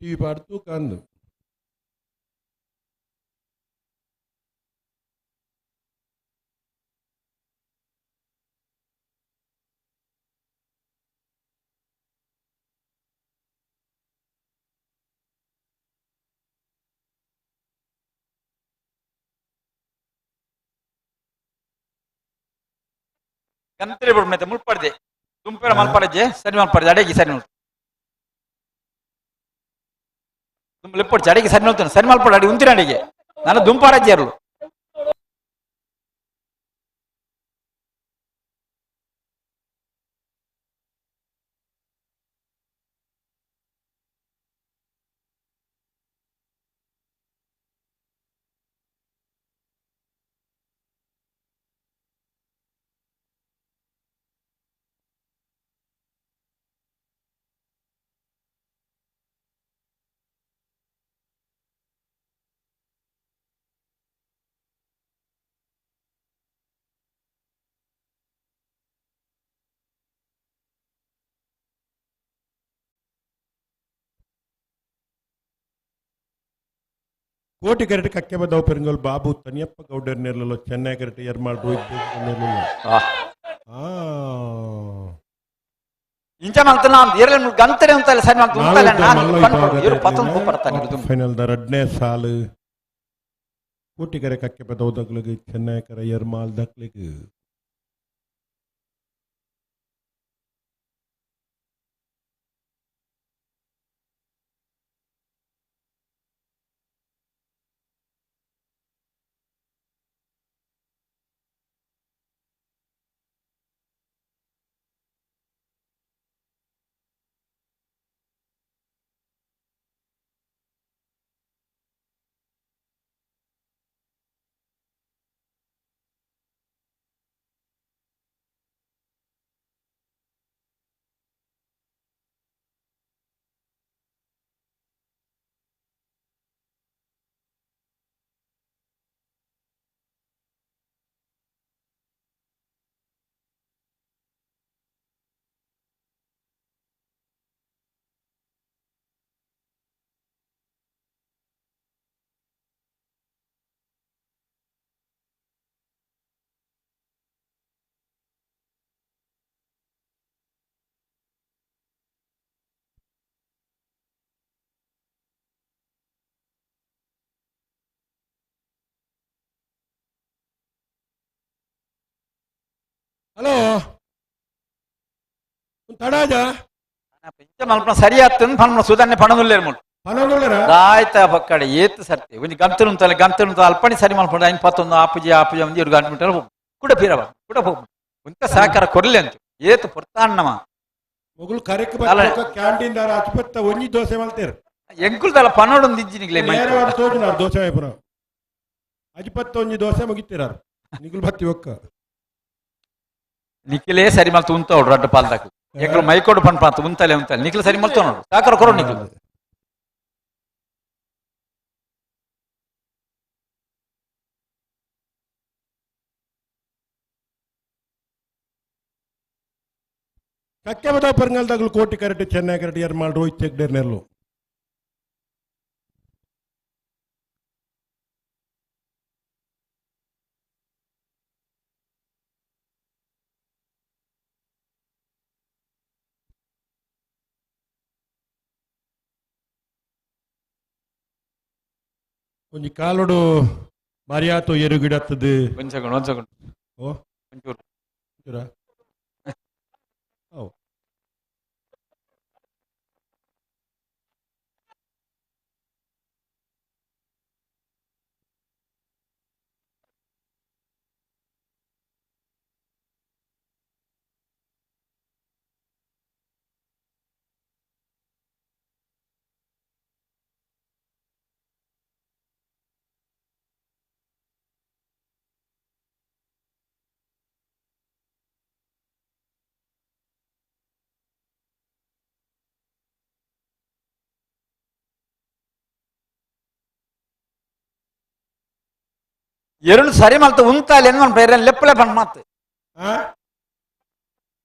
TV ಪಾಡ್ ತೂಕಂದು. ಗಂತ್ರಿ ಬಿಡ್ಮೈತೆ ಮುಳ್ಪಡ್ದೆ ದುಂಪೆರ ಮಲ್ಪಡಜ್ಜೆ ಸರಿ ಮಲ್ಪಡ್ದೆ ಅಡಗಿ ಸರಿ ಮಲ್ಪ ದುಂಬು ಲೆಪ್ಪೊಡ್ಚಿ ಅಡಿಗೆ ಸರಿ ಮಲ್ತಾನೆ ಸರಿ ಮಲ್ಪಡ ಅಡಿ ಉಂತಿನ ಅಡಿಗೆ ನಾನು ದುಂಪಾರಜ್ಜೆ ಅರ್ಲು. ಕೋಟಿ ಕರೆಟ್ ಕಕ್ಕೆ ಬದವು ಪೆರಂಗಲ್ ಬಾಬು ತನಿಯಪ್ಪ ಗೌಡರ್ ನೆರ್ಲಲು, ಚೆನ್ನೈ ಕರೆಟ್ ಎರ್ಮಾಳ್ ರೋಹಿತ್ ನೆರ್ಲಲು. ಆ ಇಂಚ ಮಲ್ತನ ಎರಲ್ ಗಂತರೆ ಉಂತಲ್ಲ ಸರಿ ಮಲ್ತು ಉಂತಲ್ಲ ನಾನು ಪನ್ಪೊಡು ಇರು ಪತ್ತೊಂದು ಪೂಪರ್ತಾನೆ ದುಂಬು. ಫೈನಲ್ the ರಡ್ನೇ ಸಾಲು ಕೋಟಿಕರೆ ಕಕ್ಕೆ ಬದವು ದಗ್ಲಗ್, ಚೆನ್ನೈ ಕರೆ ಎರ್ಮಾಳ್ ದಕ್ಲಿಗ್. ಹಲೋ ತಡಾಜ. ಇಂಚ ಮಲ್ಪನ ಸರಿ ಆತನ್ ಪನ್ಪುನ ಸುಧಾರಣೆ ಪಣದುಲ್ಲೇರು ಮುಟ್ಟು. ಪನೊಂದುಲ್ಲೆರ? ದಾಯ್ತ ಪಕ್ಕಡೆ ಏತ್ ಸರ್ತಿ ಒಂಜಿ ಗಂತಲು ಉಂತಲ್ಲ ಗಂತಲು ಉಂತ ಅಲ್ಪಣಿ ಸರಿ ಮಲ್ಪಂಡ ಐನ್ ಪತ್ತೊಂದು ಆಪುಜಿ ಆಪುಜಿ ಒಂಜಿ ಇರು ಗಂಟು ಮುಟ್ಟರೆ ಕುಡ ಪೀರವ ಕುಡ ಹೋಗು ಉಂತ ಸಹಕಾರ ಕೊರ್ಲೆ ಅಂಚು ಏತ್ ಪೊರ್ತಾಣ್ಣಮ. ಮೊಗುಲು ಕರೆಕ್ ಅಲ್ಲ. ಕ್ಯಾಂಟೀನ್ ದಾರ ಅತಿಪತ್ತ ಒಂಜಿ ದೋಸೆ ಮಲ್ತೇರು. ಎಂಕುಲ್ ತಲ ಪನೊಡೊಂದು ಇಜ್ಜಿನಿಗ್ಲೆ. ನೇರವಾದ ತೋಜುನಾರ್ ದೋಸೆ ಪುರ ಅಜಿಪತ್ತ ಒಂಜಿ ದೋಸೆ ಮುಗಿತ್ತೀರಾರ್ ನಿಗುಲ್ ಬತ್ತಿ ಒಕ್ಕ. ನಿಖಿಲೇ ಸರಿ ಮಲ್ತು ಉಂತವಡು ರಡ್ಡು ಪಾಲ್ದಾಕು ಎಂಕುಲು ಮೈಕೋಡು ಪನ್ಪಾಂತ ಉಂತಲೆ ಉಂತಲೆ ನಿಖಿಲ್ ಸರಿ ಮಲ್ತು ನೋಡು ಸಹಕಾರ ಕೊರು ನಿಖಿಲ್. ಕಕ್ಕೆ ಬದ ಪರ್ಂಗಲ್ದಾಗಲು ಕೋಟಿ ಕರೆಟ್ ಚೆನ್ನೈ ಕರೆಟ್ ಎರ್ಮಾಳ್ ರೋಹಿತ್ ಹೆಗ್ಡೇರ್ ನೆರ್ಲು. ಒಂಜಿ ಕಾಲೋಡು ಮರ್ಯಾತೋ ಎರುಗಿಡತ್ತದು. ಒಂದ್ ಸೆಕೆಂಡ್, ಒಂದ್ ಸೆಕೆಂಡ್. ಓ. ಒಂಚೂರು. ಒಂಚೂರಾ? ಓ. ಎರುನು ಸರಿ ಮಲ್ತು ಉಂತಾಲೆ ಎನ್ಮನ್ ಪೈರನ್ ಲೆಪ್ಪಲೆ ಪಣ್ ಮಾತು. ಆ?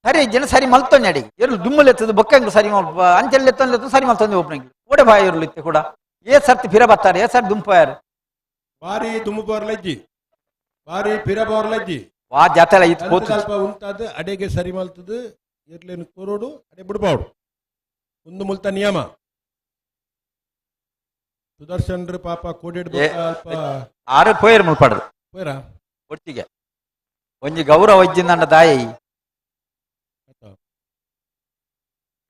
ಸರಿ ಜನ ಸರಿ ಮಲ್ತೊಂಜಿ ಅಡಿಗೆ ಎರು ದುಮ್ಮಲೆತ್ತದು ಬೊಕ್ಕಂಗ್ ಸರಿ ಮಲ್ಪ ಅಂಚೆಲ್ ಲೆತ್ತೊಂದು ಲೆತ್ತೊಂದು ಸರಿ ಮಲ್ತೊಂದು ಒಪ್ಪನಿಗೆ ಓಡೆ ಬಾಯಿರ್ಲು ಇತ್ತೆ ಕೂಡ. ಏ ಸರ್ತಿ ಪಿರ ಬತ್ತಾರೆ, ಏ ಸರ್ ದುಂಪಾಯರು. ಬಾರಿ ದುಂಬು ಬೋರ್ಲಜ್ಜಿ, ಬಾರಿ ಪಿರ ಬೋರ್ಲಜ್ಜಿ. ವಾ ಜಾತೆಲ ಇತ್ತು ಪೋತು. ಸ್ವಲ್ಪ ಉಂತಾದ ಅಡೆಗೆ ಸರಿ ಮಲ್ತದು ಇರ್ಲೇನು ಕೊರೋಡು ಅಡೆ ಬಿಡ್ಬಾವ್ಡು. ಒಂದು ಮುಲ್ತ ನಿಯಮ. ಸುದರ್ಶನ್ರು ಪಾಪ ಕೋಡಿಡ್ ಅಲ್ಪ ಆರು ಪೋಯರ್ ಮುಲ್ಪಡದು. ಪೋಯರಾ? ಒಟ್ಟಿಗೆ ಒಂಜಿ ಗೌರವ ಇಜ್ಜಿಂದಂಡ ದಾಯಿ.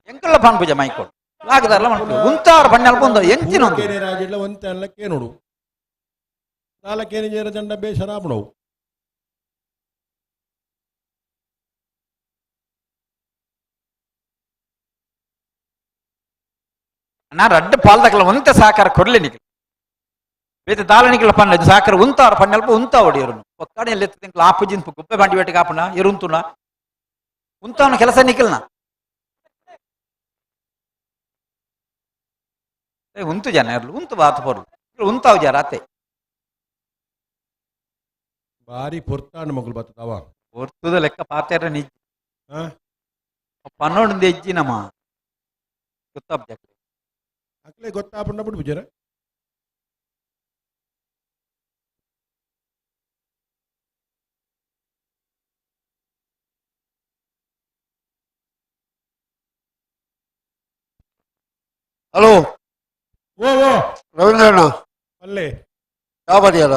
ಎಂಕಲ್ಲ ಪಾನ್ ಪೂಜೆ ಮೈಕೋಡು ಲಾಗದಾರಲ್ಲ ಮನ್ಪು ಉಂತಾರ ಬಣ್ಣ ಅಲ್ಪ ಎಂಚಿನ ಒಂದು ಕೇನೆ ರಾಜಿಡ್ಲ ಒಂತೆ ಅಲ್ಲ ಕೇನೋಡು ನಾಲ್ಕೇನು ಜೇರ ದಂಡ ಬೇಸರ ಆಪಣವು. ನಾ ರಡ್ಡು ಪಾಲ್ದಕಲ ಒಂತೆ ಸಾಕಾರ ಕೊರ್ಲೆ ನಿಕ್ಲು ಬೇತೆ ದಾಲ ನಿಕ್ಲ ಪಣ್ಣ ಸಾಕಾರ ಉಂತಾರ ಪಣ್ಣ ಅಲ್ಪ ಉಂತಾ ಹೊಡಿಯರು ಒಕ್ಕಡೆ ಎಲ್ಲಿ ತಿಂಕ್ಲ ಆಪುಜಿನ್ ಗುಪ್ಪೆ ಬಂಡಿ ಬೇಟೆಗೆ ಆಪಣ ಎರುಂತುನ ಉಂತಾವನ ಕೆಲಸ ನಿಖಲ್ನ ಉಂತು ಜನ ಇರ್ಲು ಉಂತು ಬಾತು ಪೊರ್ಲು ಉಂತಾವ್ ಜರ ಅತ್ತೆ. ಬಾರಿ ಪೊರ್ತಾಂಡ್ ಮಗುಲು ಬತ್ತದವ. ಪೊರ್ತುದ ಲೆಕ್ಕ ಪಾತೆರ ನಿಜ. ಆ? ಪನ್ನೊಂದು ಹೆಜ್ಜಿನಮ್ಮ ಗೊತ್ತಾಪ್ ಜಕ್ಲೆ. ಅಕ್ಲೆ ಗೊತ್ತಾಪಂಡ ಬಿಡು ಬಿಜರ. ಹಲೋ. ಓ ಓ. ರವೀಂದ್ರಣ್ಣ. ಅಲ್ಲೇ. ಚಾ ಬರಿಯಲ್ಲ?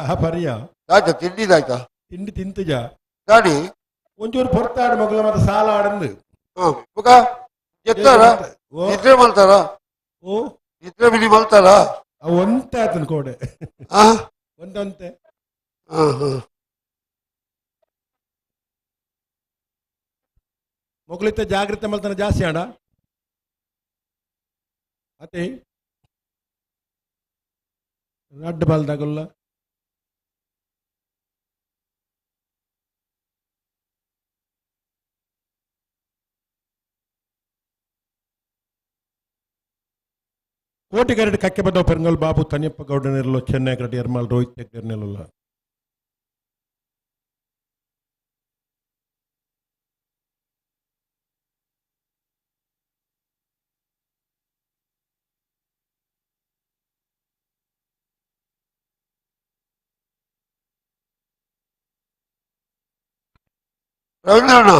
ಆ ಪರಿಯ. ಆಯ್ತಾ, ತಿಂಡಿದಾಯ್ತಾ? ತಿಂಡಿ ತಿಂತಜ. ಗಾಡಿ. ಒಂಚೂರು ಪೊರ್ತಾಡ್ ಮಗುಲ ಮತ್ತೆ ಸಾಲ ಆಡಂದು. ಹಾ ಬುಕ ಎತ್ತಾರ? ಓ. ನಿದ್ರೆ ಮಲ್ತಾರ? ಓ. ನಿದ್ರೆ ಬಿಡಿ ಮಲ್ತಾರ? ಅವು ಒಂತೆ ಆತನ ಕೋಡೆ. ಹಾ. ಒಂದಂತೆ. ಹಾ ಹಾ. ಮೊಗಲಿತ್ತ ಜಾಗ್ರತೆ ಮಲ್ತನ ಜಾಸ್ತಿ ಆಡ ಅತೆ ರಡ್ಡ್ ಬಾಲ್ದಾಗಲ್ಲ. ಕೋಟಿಗರಡು ಕಕ್ಕೆ ಬದ್ದವ ಪೆರಂಗಲ್ ಬಾಬು ತನಿಯಪ್ಪ ಗೌಡನಿರಲು ಚೆನ್ನೈ ಕರಡು ಎರ್ಮಾಲ್ ರೋಹಿತ್ ತೆಗ್ದರ್ನೆಲ್ಲ. ರವೀಂದ್ರಣ್ಣ,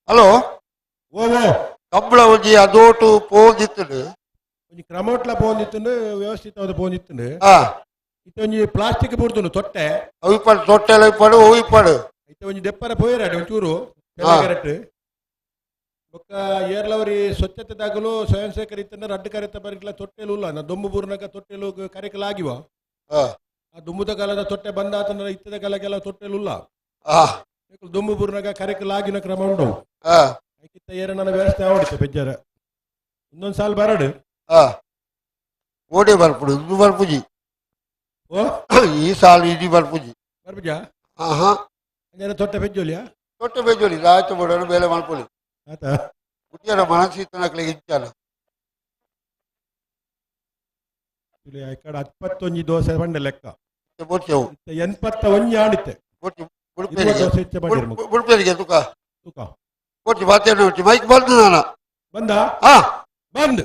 ಹಲೋ. ಓ ಓ. ಕಂಬಳ ಒಂಜಿ ಅದೋಟು ಪೋಂದಿತ್ತುಂಡು. ಒಂಜಿ ಕ್ರಮೋಟ್ಲ ಪೋಂದಿತ್ತುಂಡು, ವ್ಯವಸ್ಥಿತವಾದ ಪೋಂದಿತ್ತುಂಡು. ಹಾ. ಇತ್ತೆ ಒಂಜಿ ಪ್ಲಾಸ್ಟಿಕ್ ಬೂರ್ದುಂಡು ತೊಟ್ಟೆ. ಅವು ಇಪ್ಪಡು ತೊಟ್ಟೆಲ್ಲ ಇಪ್ಪಡು, ಅವು ಇಪ್ಪಡು. ಇತ್ತೆ ಒಂಜಿ ದೆಪ್ಪರ ಪೋಯರ ಒಂಚೂರು. ಹಾ. ಕರೆಕ್ಟ್. ಬೊಕ್ಕ ಏರ್ಲವರಿ ಸ್ವಚ್ಛತೆ ದಾಗಲು ಸ್ವಯಂ ಸೇವಕರು ಇತ್ತಂದ್ರೆ ರಡ್ಡು ಕರೆತ ಬರಿಕ್ಲ ತೊಟ್ಟೆಲು ಉಲ್ಲ ನಾ ದೊಂಬು ಬೂರ್ನಕ ತೊಟ್ಟೆಲು ಕರೆಕಲಾಗಿವ. ಹಾ. ಆ ದುಂಬುದ ಕಾಲದ ತೊಟ್ಟೆ ಬಂದಾತಂದ್ರೆ ಇತ್ತದ ಕಾಲಕ್ಕೆಲ್ಲ ತೊಟ್ಟೆಲು ಉಲ್ಲ. ಹಾ. ದುಂಬು ಬೂರ್ನಕ ಕರೆಕಲಾಗಿನ ಕ್ರಮ ಉಂಟು. ಹಾ. ಐಕಿತ್ತ ಏರಣ್ಣನ ವ್ಯವಸ್ಥೆ ಆವಡಿತ ಬೆಜ್ಜಾರ ಒಂದೊಂದು ಸಾಲ ಬರಡು. ಹಾ, ಓಡೆ ಬರ್ಪುಡು ಇಂದು ಬರ್ಪುಜಿ. ಓ. ಈ ಸಾಲು ಇಡೀ ಬರ್ಪುಜಿ. ಬರ್ಪುಜ? ಹಾ ಹಾ. ಅಂಜನ ತೊಟ್ಟೆ ಬೆಜ್ಜೋಲಿಯಾ? ತೊಟ್ಟೆ ಬೇಜೋಲಿ ರಾಯ್ತು ಬೋಡಲು ಬೇಲೆ ಮಲ್ಪೊಲಿ. ಆತ. ಗುಟ್ಟಿಯರ ಮನಸ್ಸಿತ್ತನಕ್ಲೆಗ್ ಇಂಚಾನ. ಕಡೆ 21 ದೋಸೆ ಬಂಡೆ ಲೆಕ್ಕ. ಬೊಡ್ಚಿ ಅವು. ಇತ್ತೆ 81 ಆಡಿತ್ತೆ. ಬೊಡ್ಚಿ. 20 ಬುಡ್ಪೇರಿಗೆ. ದೋಸೆ ಇಚ್ಚೆ ಮಾಡಿರು ಮಗು. ಬುಡ್ಪೇರಿಗೆ ತುಕ. ತೂಕ. ಬೊಡ್ಚಿ ಬಾತೇನ ಬೊಡ್ಚಿ ಮೈಕ್ ಬಂದು ನಾನ. ಬಂದ. ಹಾ. ಬಂದ್.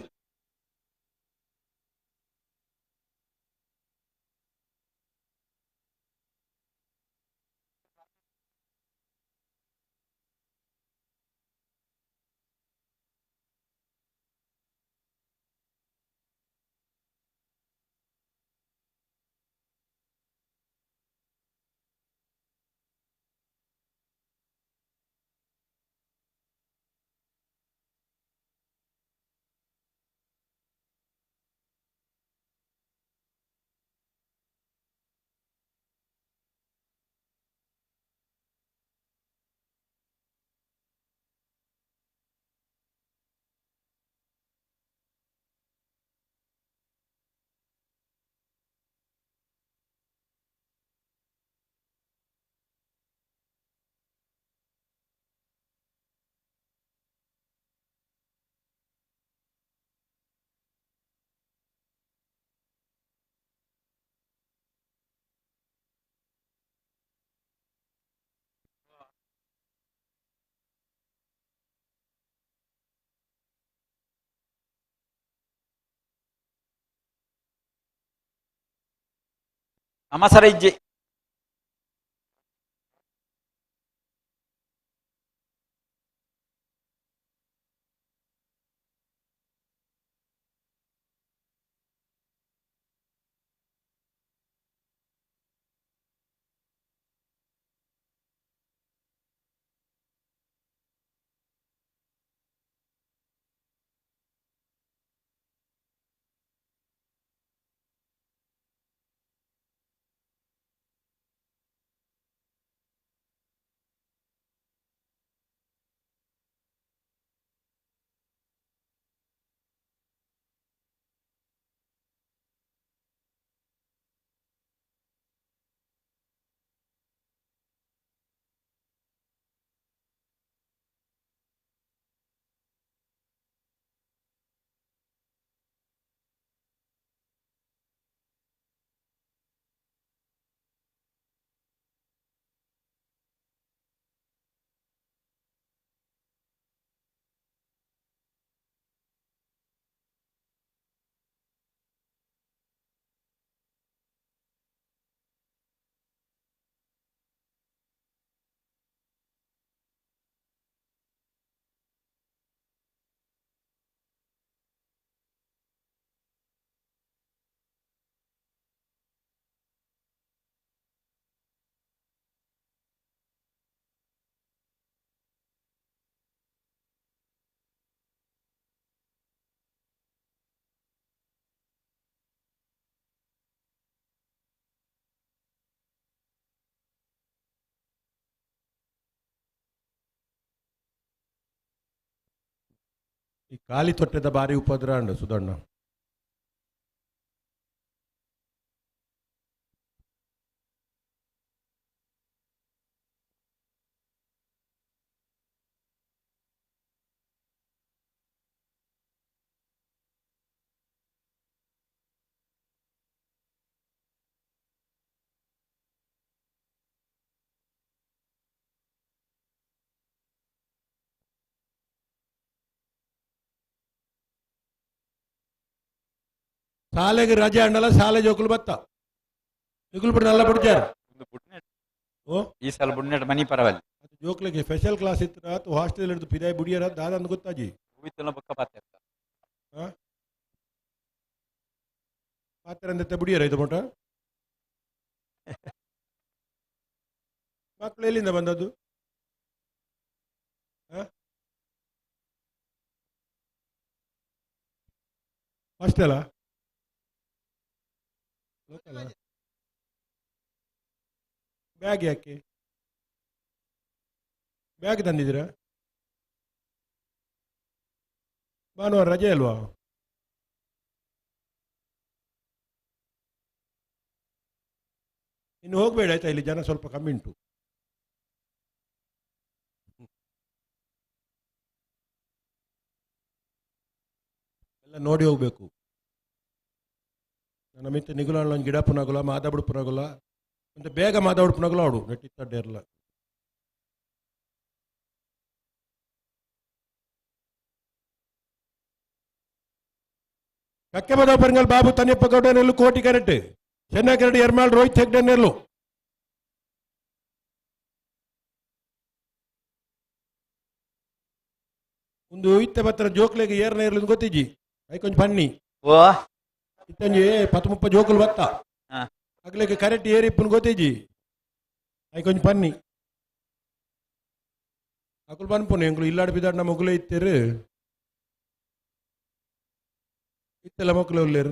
ಅಮಸರ ಇಜ್ಜಿ. ಈ ಖಾಲಿ ತೊಟ್ಟೆದ ಬಾರಿ ಉಪದ್ರ ಅಂಡ ಸುಧಣ್ಣ. ಶಾಲೆಗೆ ರಜೆ ಅಂಡಲ ಶಾಲೆ ಜೋಕುಲು ಬತ್ತ ನಿಗುಲು ಬಿಡು ನಲ್ಲ ಬಿಡ್ಚಾರ. ಓ. ಈ ಸಲ ಬುಡ್ನೆಟ್ ಮನಿ ಪರವಲ್ಲಿ. ಅದು ಜೋಕ್ಲಿಗೆ ಸ್ಪೆಷಲ್ ಕ್ಲಾಸ್ ಇತ್ತು, ಆತು ಹಾಸ್ಟೆಲ್ ಹಿಡಿದು ಪಿದಾಯಿ ಬುಡಿಯರ ದಾದ ಅಂದ್ ಗೊತ್ತಾಜಿ. ಹೂವಿತ್ತಲ ಬೊಕ್ಕ ಪಾತೆ. ಪಾತ್ರ ಅಂದತ್ತೆ ಬುಡಿಯರ ಇದು ಮೋಟ. ಮಕ್ಕಳು ಎಲ್ಲಿಂದ ಬಂದದ್ದು? ಹಾಸ್ಟೆಲಾ ಲೋಕಲ? ಬ್ಯಾಗ್ ಯಾಕೆ? ಬ್ಯಾಗ್ ತಂದಿದ್ದೀರಾ? ಭಾನುವಾರ ರಜೆ ಅಲ್ವಾ? ಇನ್ನು ಹೋಗಬೇಡ ಆಯ್ತಾ, ಇಲ್ಲಿ ಜನ ಸ್ವಲ್ಪ ಕಮ್ಮಿ ಉಂಟು. ಎಲ್ಲ ನೋಡಿ ಹೋಗ್ಬೇಕು. ನನ್ನ ಮಿತ್ರ ನಿಗುಲಾಳ ಗಿಡ ಪುನಗುಲ ಮಾದಾಬುಡು ಪುನಗುಲ ಮತ್ತೆ ಬೇಗ ಮಾದಾಬುಡು ಪುನಗುಲ ಅವಡು ನೆಟ್ಟಿತ್ತಡ್ಡೇರ್ಲ. ಕಕ್ಕೆ ಬದ ಪರಿಂಗಲ್ ಬಾಬು ತನಿಯಪ್ಪ ಗೌಡನೆಲ್ಲು ಕೋಟಿ ಕರೆಕ್ಟ್ ಚೆನ್ನ ಕರಡಿ ಎರ್ಮಾಳ್ ರೋಹಿತ್ ಹೆಗ್ಡೆನೆಲ್ಲು. ಒಂದು ಇತ್ತೆ ಬತ್ತರ ಜೋಕ್ಲೆಗೆ ಏರ್ನ ಏರ್ಲು ಗೊತ್ತಿಜ್ಜಿ, I ಕೊಂಚ ಪನ್ನಿ. ಓ. ಇತ್ತಂಜಿ 10-30 ಜೋಕುಲು ಬತ್ತ. ಅಗ್ಲೆಗೆ ಕರೆಕ್ಟ್ ಏರಿಪ್ಪುನ್ ಗೊತ್ತಿಜ್ಜಿ, I ಕೊಂಚ ಪನ್ನಿ. ಅಕುಲು ಪನ್ಪುನು ಎಂಕುಲು ಇಲ್ಲಾಡ್ ಬಿದಾಡ್ ನಮ್ಮ ಮಗುಲೇ ಇತ್ತೇರು, ಇತ್ತೆಲ್ಲ ಮಕ್ಕಳು ಉಲ್ಲೇರು.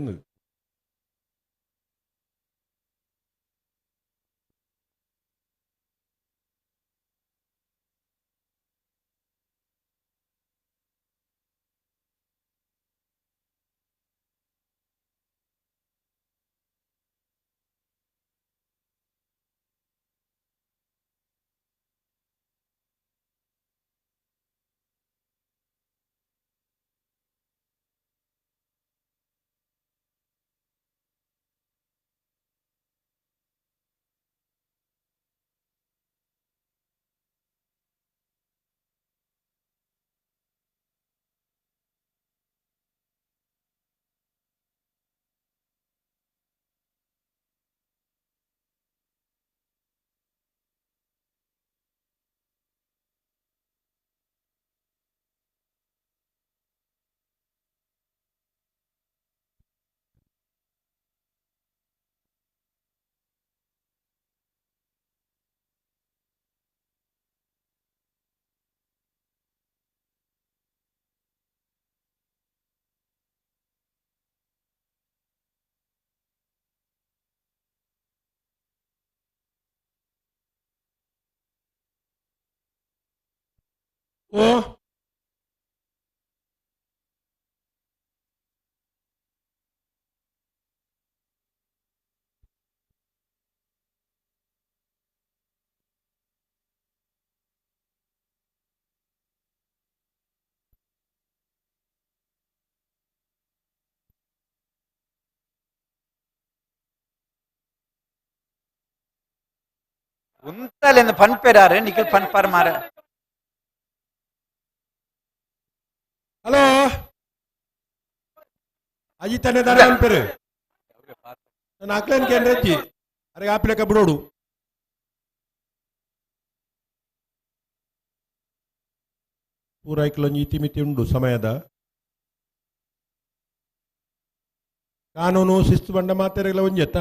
ಓ ಉಂತಲೆಂದು ಪನ್ಪೆರಾರೆ ನಿಖಿಲ್ ಪನ್ಪಾರ್ ಮಾರ. ಹಲೋ ಅಜಿತನೇ ದಾನೆ ಅನ್ಪೇರು ನಾನು ಅಕ್ಲೇನ್ ಕೇಂದ್ರ ಅರೆ ಆಪಿಲಕ ಬಿಡೋಡು. ಪೂರೈಕಲೊಂಜಿ ಇತಿಮಿತಿ ಉಂಡು ಸಮಯದ ಕಾನೂನು ಶಿಸ್ತು ಬಂಡ ಮಾತೆರೆಗಳ ಒಂಜೆತ್ತ.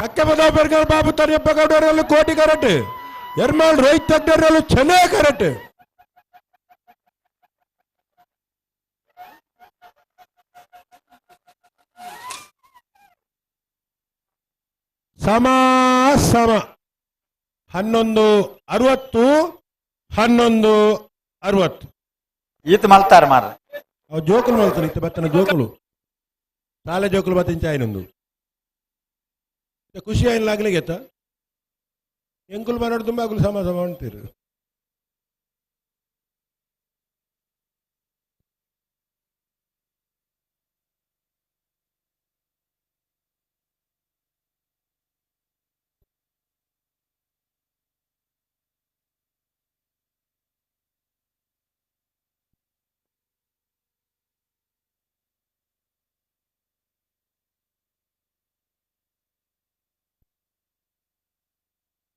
ಅಕ್ಕಮದ ಬಾಬು ತರಿಯಪ್ಪ ಗೌಡರಲ್ಲಿ ಕೋಟಿ ಕರೆಕ್ಟ್, ಎರ್ಮಾಳ್ ರೋಹಿತ್ ತಗ್ಡರಲ್ಲಿ ಚೆನ್ನಾಗಿ ಕರೆಕ್ಟ್. ಸಮ ಸಮ 11:60 11:60. ಈತ ಮಲ್ತಾರ ಮಾರ್ರೆ. ಅವ್ ಜೋಕುಲು ಮಲ್ತಾನೆ ಇತ್ತ ಬತ್ತನ ಜೋಕುಲು ಸಾಲೆ ಜೋಕುಲು ಬತ್ತಿನ ಚಾಯ್ನೊಂದು ಖುಷಿ ಆಯ್ಲಾಗ್ಲಿಗೆ ಗೆತ್ತ ಎಂಕುಲು ಬರೋಡು ತುಂಬ ಅಗುಲು ಸಮ ಸಮ ಉಂಟಿರು.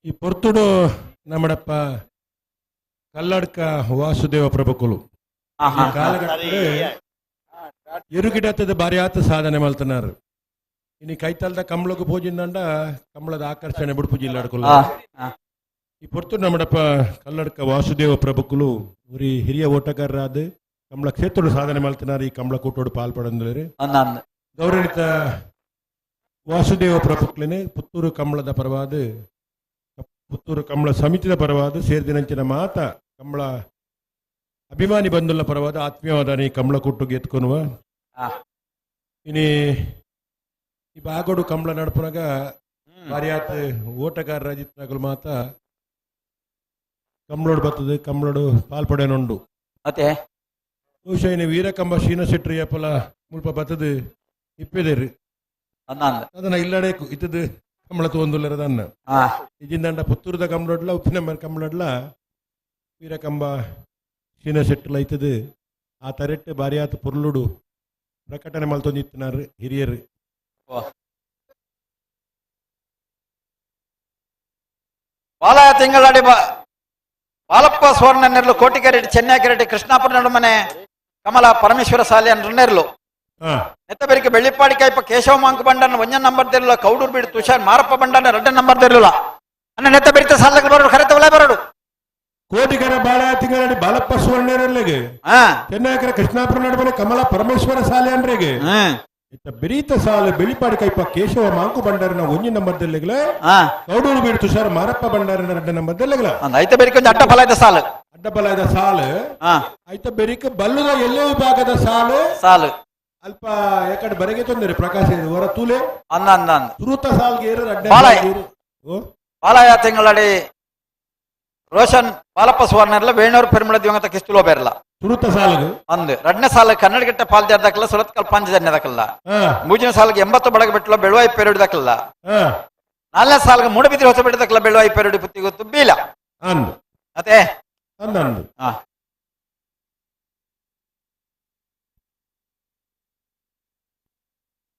ಈ ಪೊರ್ತುಡು ನಮ್ಮಡಪ್ಪ ಕಲ್ಲಡ್ಕ ವಾಸುದೇವ ಪ್ರಭುಕುಲು ಕಾಲಘಟ್ಟದ ಎರುಗಿಡತ್ತದ ಬಾರಿ ಆತ ಸಾಧನೆ ಮಲ್ತನಾರು. ಇನಿ ಕೈತಲ್ದ ಕಂಬಳకు ಪೂಜಿಂದಂಡ ಕಂಬಳದ ಆಕರ್ಷಣೆ ಬಿಡುಪು ಜಿಲ್ಲಾಡ್ಕೊಲ್ಲ. ಈ ಪೊರ್ತುಡು ನಮ್ಮಡಪ್ಪ ಕಲ್ಲಡ್ಕ ವಾಸುದೇವ ಪ್ರಭುಕುಲು ಉರಿ ಹಿರಿಯ ಓಟಗಾರರಾದ ಕಂಬಳ ಕ್ಷೇತ್ರದ ಸಾಧನೆ ಮಲ್ತನಾರು. ಈ ಕಂಬಳ ಕೂಟೋಡು ಪಾಲ್ಪಡಂದ್ರೆ ಗೌರವಿತ ವಾಸುದೇವ ಪ್ರಭುಕ್ಲೇನೆ ಪುತ್ತೂರು ಕಂಬಳದ ಪರವಾದ ಪುತ್ತೂರು ಕಂಬಳ ಸಮಿತಿದ ಪರವಾದ ಸೇರಿದಿನಂಚಿನ ಮಾತ ಕಂಬಳ ಅಭಿಮಾನಿ ಬಂಧುಲ ಪರವಾದ ಆತ್ಮೀಯವಾದ ಈ ಕಂಬಳ ಕೂಟುಗೆ ಎತ್ಕೊನುವ. ಇನಿ ಈ ಬಾಗೋಡು ಕಂಬಳ ನಡಪುನಾಗ ಬಾರಿಯಾತ ಓಟಗಾರರ ಜಿತ್ನಾಗಲು ಮಾತ ಕಂಬಳೋಡು ಬರ್ತದೆ, ಕಂಬಳೋಡು ಪಾಲ್ಪಡೆನುಂಡು. ಮತ್ತೆ ಬಹುಶಃ ಇನಿ ವೀರಕಂಬ ಶೀನಶೆಟ್ರಿ ಅಪ್ಪಲ ಮುಲ್ಪ ಬರ್ತದೆ ಇಪ್ಪೆದೇರಿ ಅದನ್ನ ಇಲ್ಲಡೆ ಇತ್ತದು ಕಂಬಳ ತೋಂದುಲ್ಲರದ ಅನ್ನ ಇಜಿಂದಂಡ ಪುತ್ತೂರದ ಕಂಬಳೊಡ್ಲ ಉಪ್ಪಿನ ಕಂಬಳೊಡ್ಲ ವೀರಕಂಬ ಶೀನಶೆಟ್ಟಲ ಐತದು. ಆ ತರೆಟ್ಟು ಬಾರಿಯಾತ ಪುರ್ಲುಡು ಪ್ರಕಟಣೆ ಮಲ್ತೊಂದಿತ್ತಿನಾರು ಹಿರಿಯರು. ಬಾಲ ತಿಂಗಳಾಡಿ ಬಾಲಪ್ಪ ಸುವರ್ಣ ನೆರಳು ಕೋಟಿಕೆರೆಡ್ಡಿ ಚೆನ್ನೈಕೆರೆಡ್ಡಿ ಕೃಷ್ಣಾಪುರ ನಡುಮನೆ ಕಮಲ ಪರಮೇಶ್ವರ ಸಾಲೆ ನೆರಳು ನೆತ್ತಬೆರಿಕೆ ಬೆಳ್ಳಿಪ್ಪಾಡಿ ಕೈಪ ಕೇಶವ ಮಾಂಕ ಬಂಡನ ಒಂಜ ನಂಬರ್ ತೆರಲ ಕೌಡೂರು ಬೀಡು ತುಷಾರ್ ಮಾರಪ್ಪ ಬಂಡನ ಎರಡನೇ ನಂಬರ್ ತೆರಲಿಲ್ಲ ಅನ್ನ ನೆತ್ತ ಬೆರಿತ ಸಾಲಕ್ಕೆ ಬರೋಡು ಖರೆತವಲೇ ಬರೋಡು. ಕೋಟಿಗರ ಬಾಳ ತಿಂಗಳಾಡಿ ಬಾಲಪ್ಪ ಸುವರ್ಣರಲ್ಲಿಗೆ ಚೆನ್ನೈಕರ ಕೃಷ್ಣಾಪುರ ನಡುಮನೆ ಕಮಲ ಪರಮೇಶ್ವರ ಸಾಲೆ ಅಂದ್ರೆಗೆ ಇತ್ತ ಬೆರೀತ ಸಾಲೆ ಬೆಳಿಪಾಡಿ ಕೈಪ ಕೇಶವ ಮಾಂಕು ಬಂಡಾರನ ಒಂಜಿ ನಂಬರ್ ದೆಲ್ಲೆಗ್ಲ ಕೌಡೂರು ಬೀಡು ತುಷಾರ್ ಮಾರಪ್ಪ ಬಂಡಾರನ ಎರಡನೇ ನಂಬರ್ ದೆಲ್ಲೆಗ್ಲ ಐತ ಬೆರಿಕೆ ಒಂದು ಅಡ್ಡ ಫಲ ಐತ ಸಾಲು ಅಡ್ಡ ಬಲ ಐದ ಸಾಲು ಐತ ಬೆರಿಕೆ ಬಲ್ಲುದ ಎಲ್ಲೇ ವಿಭಾಗದ ಸಾಲು ಸಾಲು ಅಲ್ಪ ಯಾಕಡೆ ಬರೆಗೆ ತೊಂದರೆ ಪ್ರಕಾಶ ಹೊರ ತೂಲೆ ಅಂದ ಅಂದ ಅಂದ ಸುರುತ ಸಾಲ್ಗೆ ಏರು ಅಡ್ಡ ಬಾಲಯ ತಿಂಗಳಡಿ ರೋಷನ್ ಬಾಲಪ್ಪ ಸುವರ್ಣ ವೇಣೂರು ಪೆರುಮಳ ದಿವಂಗತ ಕಿಸ್ತುಲೋ ಬೇರಲ್ಲ ಸುರುತ ಸಾಲುಗು ಅಂದು ಎರಡನೇ ಸಾಲ ಕನ್ನಡಗಿಟ್ಟ ಪಾಲ್ದಾರ್ದಕ್ಕಲ್ಲ ಸುರತ್ಕಲ್ ಪಂಚಜನ್ಯದಕ್ಕಲ್ಲ ಮೂರನೇ ಸಾಲಿಗೆ 80 ಬಡಗ ಬಿಟ್ಟಲ ಬೆಳುವಾಯಿ ಪೆರುಡಿದಕ್ಕಲ್ಲ ನಾಲ್ಕನೇ ಸಾಲಿಗೆ ಮೂಡಬಿದ್ರಿ ಹೊಸ ಬಿಟ್ಟದಕ್ಕಲ್ಲ ಬೆಳುವಾಯಿ ಪೆರುಡಿ ಪುತ್ತಿ ಗೊತ್ತು ಬೀಲ ಅಂದು ಅದೇ ಅಂದು ಅಂದು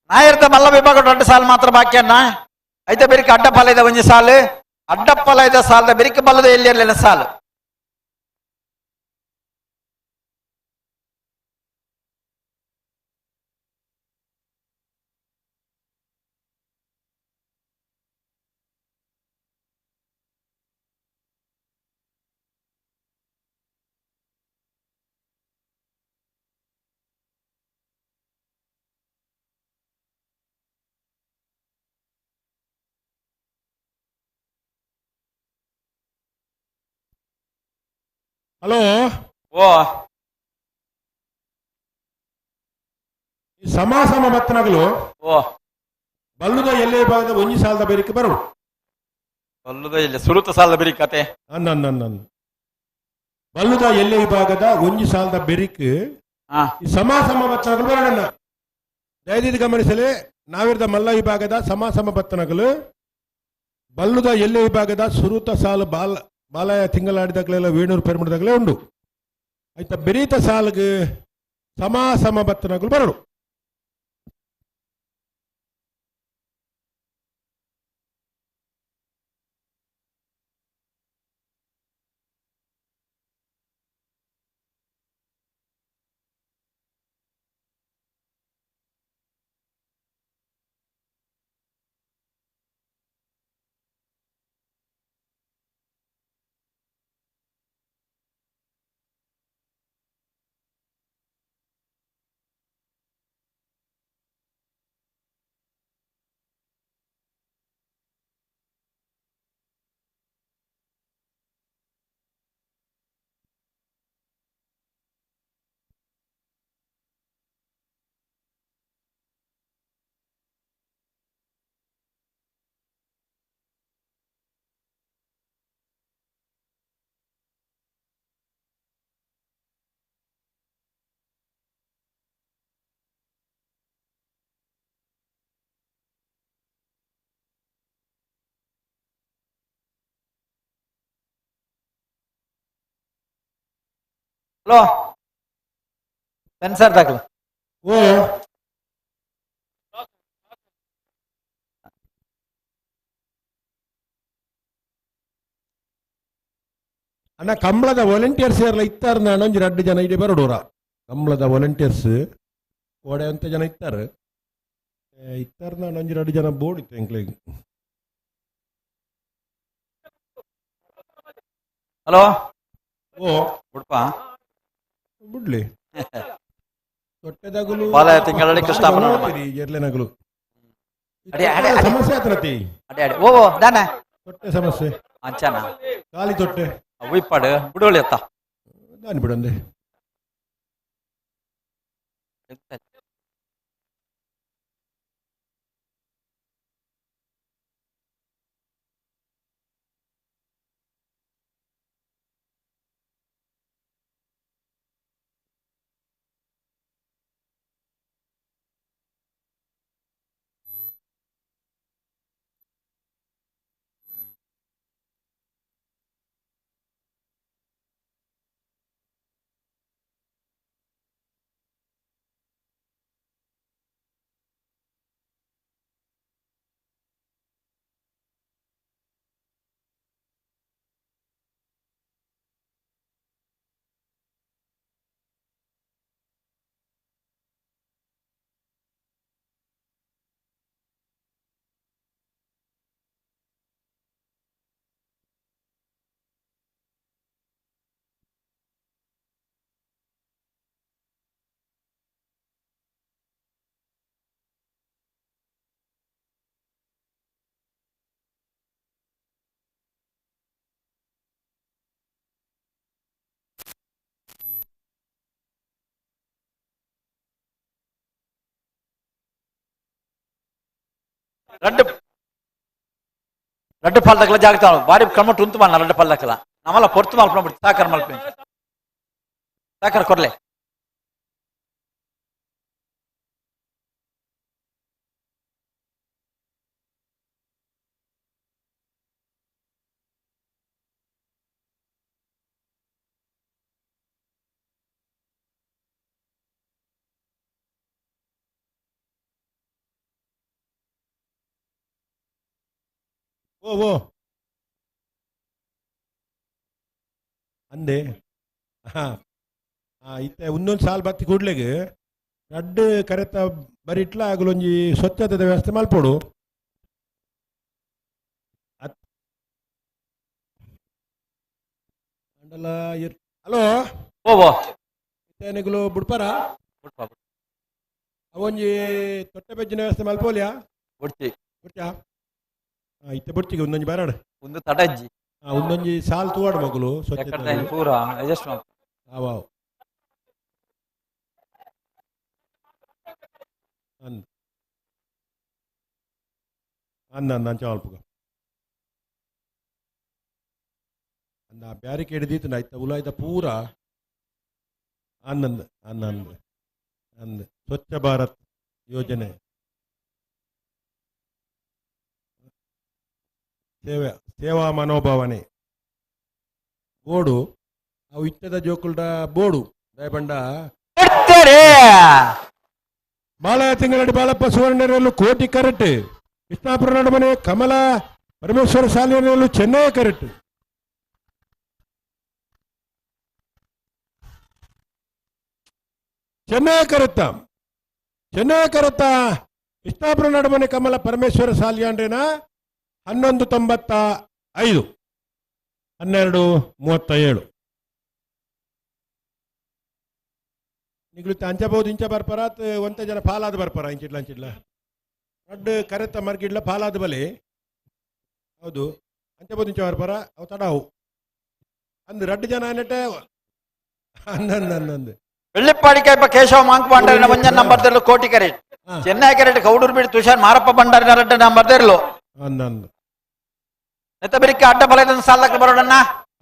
ನಾಯರ್ದ ಮಲ್ಲ ವಿಭಾಗ ದೊಡ್ಡ ಸಾಲು ಮಾತ್ರ ಬಾಕಿ ಅಣ್ಣ ಐತೆ ಬೆರಿಕೆ ಅಡ್ಡ ಫಲ ಇದೆ ಒಂಜಿ ಸಾಲು ಅಡ್ಡ ಫಲ ಇದೆ ಸಾಲದ ಬೆರಿಕೆ ಬಲ್ಲದ ಎಲ್ಲಿ ಇರಲಿಲ್ಲ ಸಾಲು. ಹಲೋ. ಓ. ಈ ಸಮ ಸಮ ಬತ್ತನಗಲು. ಓ. ಬಲ್ಲುದ ಎಲ್ಲೆ ಭಾಗದ ಒಂಜಿ ಸಾಲದ ಬೇರಿಕೆ ಬರೋಡು. ಬಲ್ಲುದ ಇಲ್ಲ ಸುರುತ ಸಾಲದ ಬರಿ ಕತೆ. ಅನ್ನ ಅನ್ನ ಅನ್ನ ಬಲ್ಲುದ ಎಲ್ಲೆ ವಿಭಾಗದ ಒಂಜಿ ಸಾಲದ ಬೆರಿಕ್ ಈ ಸಮ ಸಮ ಬತ್ತನಗಲು ಬರೋಣ. ದಯದಿದ್ದು ಗಮನಿಸಲಿ, ನಾವಿರದ ಮಲ್ಲ ವಿಭಾಗದ ಸಮ ಸಮ ಬತ್ತನಗಲು ಬಲ್ಲುದ ಎಲ್ಲೆ ವಿಭಾಗದ ಸುರುತ ಸಾಲು ಬಾಲ ಬಾಲಯ ತಿಂಗಳಾಡಿದಾಗಲೆಲ್ಲ ವೇಣೂರು ಪೆರ್ಮಡದಾಗಲೇ ಉಂಡು. ಆಯ್ತಾ, ಬೆರೀತ ಸಾಲಿಗೆ ಸಮ ಸಮ ಬತ್ತನಗಲು ಬರೋಡು. ಹಲೋ, ಸೆನ್ಸರ್ ದಾಖಲು. ಓ. ಅಣ್ಣ, ಕಂಬಳದ ವಾಲಂಟಿಯರ್ಸ್ ಎಲ್ಲ ಇತ್ತಾರ? ಒಂಜಿ ರಡ್ಡು ಜನ ಇಡೀ ಬರೋಡೂರ ಕಂಬಳದ ವಾಲಂಟಿಯರ್ಸ್ ಓಡೆ ಅಂತ ಜನ ಇತ್ತಾರೆ ಇತ್ತಾರ. ಒಂಜಿ ರಡ್ಡು ಜನ ಬೋರ್ಡ್ ಇತ್ತು ಎಂಕ್ಲೆಗ್. ಹಲೋ. ಓ. ಉಡುಪ. ಬಿಡ್ಲಿ ತೊಟ್ಟೆದಾಗಲು. ಬಾಲ ತಿಂಗಳಲ್ಲಿ ಕೃಷ್ಣಾಪನ. ಎರ್ಲೆನಗಲು. ಅಡೆ, ಅಡೆ, ಅಡೆ. ಸಮಸ್ಯೆ ಆತನತಿ. ಅಡೆ ಅಡೆ, ಓ ಓ, ದಾನ? ತೊಟ್ಟೆ ಸಮಸ್ಯೆ. ಅಂಚಾನ? ಖಾಲಿ ತೊಟ್ಟೆ. ಉಯ್ಪಾಡು ಬಿಡೋಳಿ ಅತ್ತ. ದಾನಿ ಬಿಡಂದೆ. ರಡ್ಡು ರಡ್ಡು ಪಾಲ್ದಕ್ಲ ಜಾಗ್ರತೆ, ಬಾರಿ ಕ್ರಮ ಉಂತು ಮಲ್ಲ. ರಡ್ಡು ಪಾಲ್ದಕ್ಲ ನಮ್ಮಲ್ಲ ಪೊರ್ತು ಮಲ್ಪ ಬಿಡ್ತು. ಸಾಕರ್ ಮಲ್ಪೆ, ಸಾಕರ್ ಕೊರ್ಲೆ. ಓ ಓ, ಅಂದೆ. ಹಾ ಹಾ, ಇತ್ತೆ ಒಂದೊಂದು ಸಾಲ್ ಬತ್ತಿ ಕೂಡ್ಲೆಗ್ ರಡ್ಡ್ ಕರೆತ ಬರಿಟ್ಲ ಅಗಲೊಂಜಿ ಸ್ವಚ್ಛತೆದ ವ್ಯವಸ್ಥೆ ಮಲ್ಪೊಡು. ಅತ್ ಅಂಡಲ ಹಲೋ. ಓ ಓ. ಇತ್ತೆ ನಿಗುಲು ಬುಡ್ಪರ? ಬುಡ್ಪ. ಅವೊಂಜಿ ತೊಟ್ಟೆ ಬೆಜ್ಜಿನ ವ್ಯವಸ್ಥೆ ಮಲ್ಪೋಲಿಯಾ? ಬುಡ್ತಿ. ಬುಡ್ಚಾ? ಇತ್ತೆ ಬುಡ್ಚಿಗೆ ಒಂದೊಂಜಿ ಬರಾಡು. ಒಂದು ತಡಜ್ಜಿ. ಒಂದೊಂಜಿ ಸಾಲ್ ತೂವಾಡು ಮಗುಲು ಸ್ವಚ್ಛತೆ ಪೂರ ಅಡ್ಜಸ್ಟ್ ಅವಾವ್ ಅಂದ್ ಅಂದ ಅಂದ ಅಂಚ ಅಲ್ಪಗ ಅಂದ ಬ್ಯಾರಿಕೇಡ್ ದೀತನ ಐತ ಉಲಾಯ್ದ ಪೂರ ಅಂದಂದ ಅಂದಂದ ಅಂದ್ ಸ್ವಚ್ಛ ಭಾರತ್ ಯೋಜನೆ ಸೇವೆ ಸೇವಾ ಮನೋಭಾವನೆ ಬೋಡು ಅವು ಇತ್ತದ ಜೋಕುಲ್ಡ ಬೋಡು ದಯಪಂಡ ಬಾಳ ತಿಂಗಳಡಿ ಬಾಲಪ್ಪ ಸುವರ್ಣರಲ್ಲೂ ಕೋಟಿ ಕರೆಕ್ಟ್ ಕೃಷ್ಣಾಪುರ ನಡುಮನೆ ಕಮಲ ಪರಮೇಶ್ವರ ಶಾಲೆಯಲ್ಲೂ ಚೆನ್ನೈ ಕರೆಕ್ಟ್ ಚೆನ್ನೈ ಕರೆತ್ತ ಚೆನ್ನೈ ಕರೆತ್ತ ಕೃಷ್ಣಾಪುರ ನಡುಮನೆ ಕಮಲ ಪರಮೇಶ್ವರ ಸಾಲಿಯಾಂಡ್ರೇನ 11.95 12.37. ನಿಗುಳಿತ ಅಂಚಬಹುದು ಇಂಚ ಬರ್ಪರ ಒಂತೆ ಜನ ಪಾಲಾದ ಬರ್ಪರ ಇಂಚಿಡ್ಲ ಅಂಚಿಡ್ಲ ರಡ್ಡ್ ಕರೆತ ಮರ್ಗಿಡ್ಲ ಪಾಲಾದ ಬಲೆ ಹೌದು ಅಂಚಬಹುದು ಇಂಚ ಬರ್ಪರ ಅವು ತಡಾವು ಅಂದ್ ರಡ್ಡ್ ಜನ ಅನ್ನಟೆ ಅಂದಂದಂದಂದು വെള്ളിപ്പാടി ಕೈಪ ಕೇಶವ ಮಾಂಕ್ ಭಂಡಾರಿನ ಒಂಜನ್ ನಂಬರ್ ತೆರಲು ಕೋಟಿ ಕರೆಟ್ ಚೆನ್ನೈ ಕರೆಟ್ ಕೌಡೂರು ಬೀಡು ತುಷಾರ್ ಮಾರಪ್ಪ ಭಂಡಾರಿನ ರಡ್ಡ ನಂಬರ್ ತೆರಲು ಅಂದಂದು ನೆತ್ತ ಬೆರಿಕೆ ಅಡ್ಡ ಬಲದ ಸಾಲಕ್ಕೆ ಬರೋಡಣ್ಣ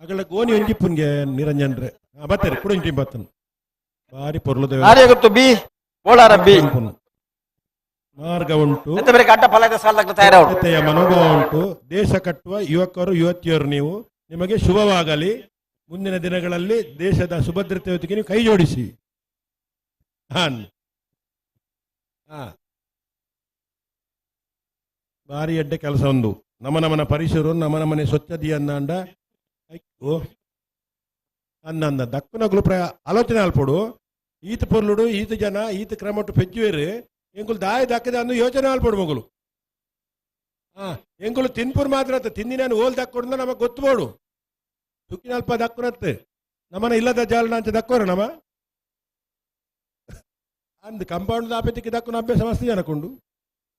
ಅಗಳ ಗೋನಿ ಒಂಜಿಪ್ಪುನ್ಗೆ ನಿರಂಜನ್ರೆ ಬತ್ತಾರೆ ಕುಡ ಇಂಟಿ ಬತ್ತನು ಬಾರಿ ಪೊರ್ಲುದ ಗೊತ್ತು ಬಿ ಬೋಳಾರ ಬಿ ಮಾರ್ಗ ಉಂಟು ನೆತ್ತ ಬೆರಿಕೆ ಅಡ್ಡ ಫಲದ ಸಾಲಕ್ಕೆ ತಯಾರವರು ಸ್ವಚ್ಛತೆಯ ಮನೋಭಾವ ಉಂಟು. ದೇಶ ಕಟ್ಟುವ ಯುವಕರು ಯುವತಿಯರು ನೀವು, ನಿಮಗೆ ಶುಭವಾಗಲಿ. ಮುಂದಿನ ದಿನಗಳಲ್ಲಿ ದೇಶದ ಸುಭದ್ರತೆಯೊಂದಿಗೆ ನೀವು ಕೈ ಜೋಡಿಸಿ. ಹಾನ್ ಹಾ ಭಾರಿ ಎಡ್ಡೆ ಕೆಲಸ ಒಂದು. ನಮ್ಮ ನಮನ ಪರಿಸರ ನಮ್ಮ ನಮನೆ ಸ್ವಚ್ಛತೆಯನ್ನಾಂಡ ಓ ಅಂದ ದಕ್ಕುನಗುಲು ಪ್ರ ಆಲೋಚನೆ ಅಲ್ಪೊಡು ಈತ ಪೊರ್ಲುಡು ಈತ ಜನ ಈತ ಕ್ರಮಟ್ಟು ಪೆಜ್ಜುವೇರು ಎಂಕುಲು ದಾಯ ದಕ್ಕದ ಅಂದು ಯೋಚನೆ ಅಲ್ಪೊಡು ಮಗುಲು. ಹಾ ಎಂಕುಲು ತಿನ್ಪುರ್ ಮಾತ್ರ ಅತ್ತ ತಿಂದಿನ ಓಲ್ ದಕ್ಕೊಡು ನಮಗೆ ಗೊತ್ತುಬೋಡು ತುಕ್ಕಿನ ಅಲ್ಪ ದಕ್ಕುನತ್ತೆ ನಮ್ಮನ ಇಲ್ಲದ ಜಾಲನ ಅಂಚ ದಕ್ಕೋರ ನಮ ಅಂದ್ ಕಂಪೌಂಡ್ ದಾಪೆತಿಗೆ ದಕ್ಕುನ ಅಭ್ಯಾಸ ಮಸ್ತ್ ಜನಕೊಂಡು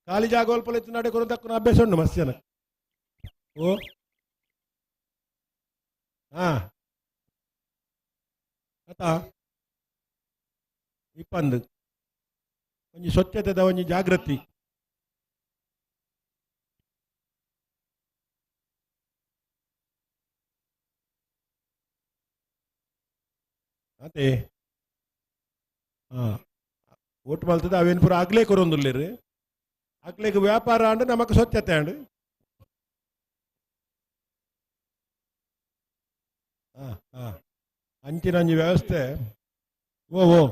ಖಾಲಿ ಜಾಗ ಅಲ್ಪ ಇತ್ತು ನಡೆ ಕೊರು ದಕ್ಕುನ ಅಭ್ಯಾಸ ಉಂಟು ಮಸ್ತ್ ಜನ. ಓ ಹಾ ಅತ್ತ ಇಪ್ಪಂದು ಒಂಜಿ ಸ್ವಚ್ಛತೆದ ಒಂಜಿ ಜಾಗೃತಿ. ಅದೇ ಹಾ ಓಟ್ ಮಲ್ತದ ಅವೇನು ಪೂರ ಆಗ್ಲೇ ಕೊರೊಂದುಲ್ಲೇರು ಅಗ್ಲೇಗ್ ವ್ಯಾಪಾರ ಅಂಡ್ ನಮಕ್ ಸ್ವಚ್ಛತೆ ಅಂಡ್. ಹಾ ಹಾ ಅಂಚಿನ ಒಂಜಿ ವ್ಯವಸ್ಥೆ. ಓ ಓ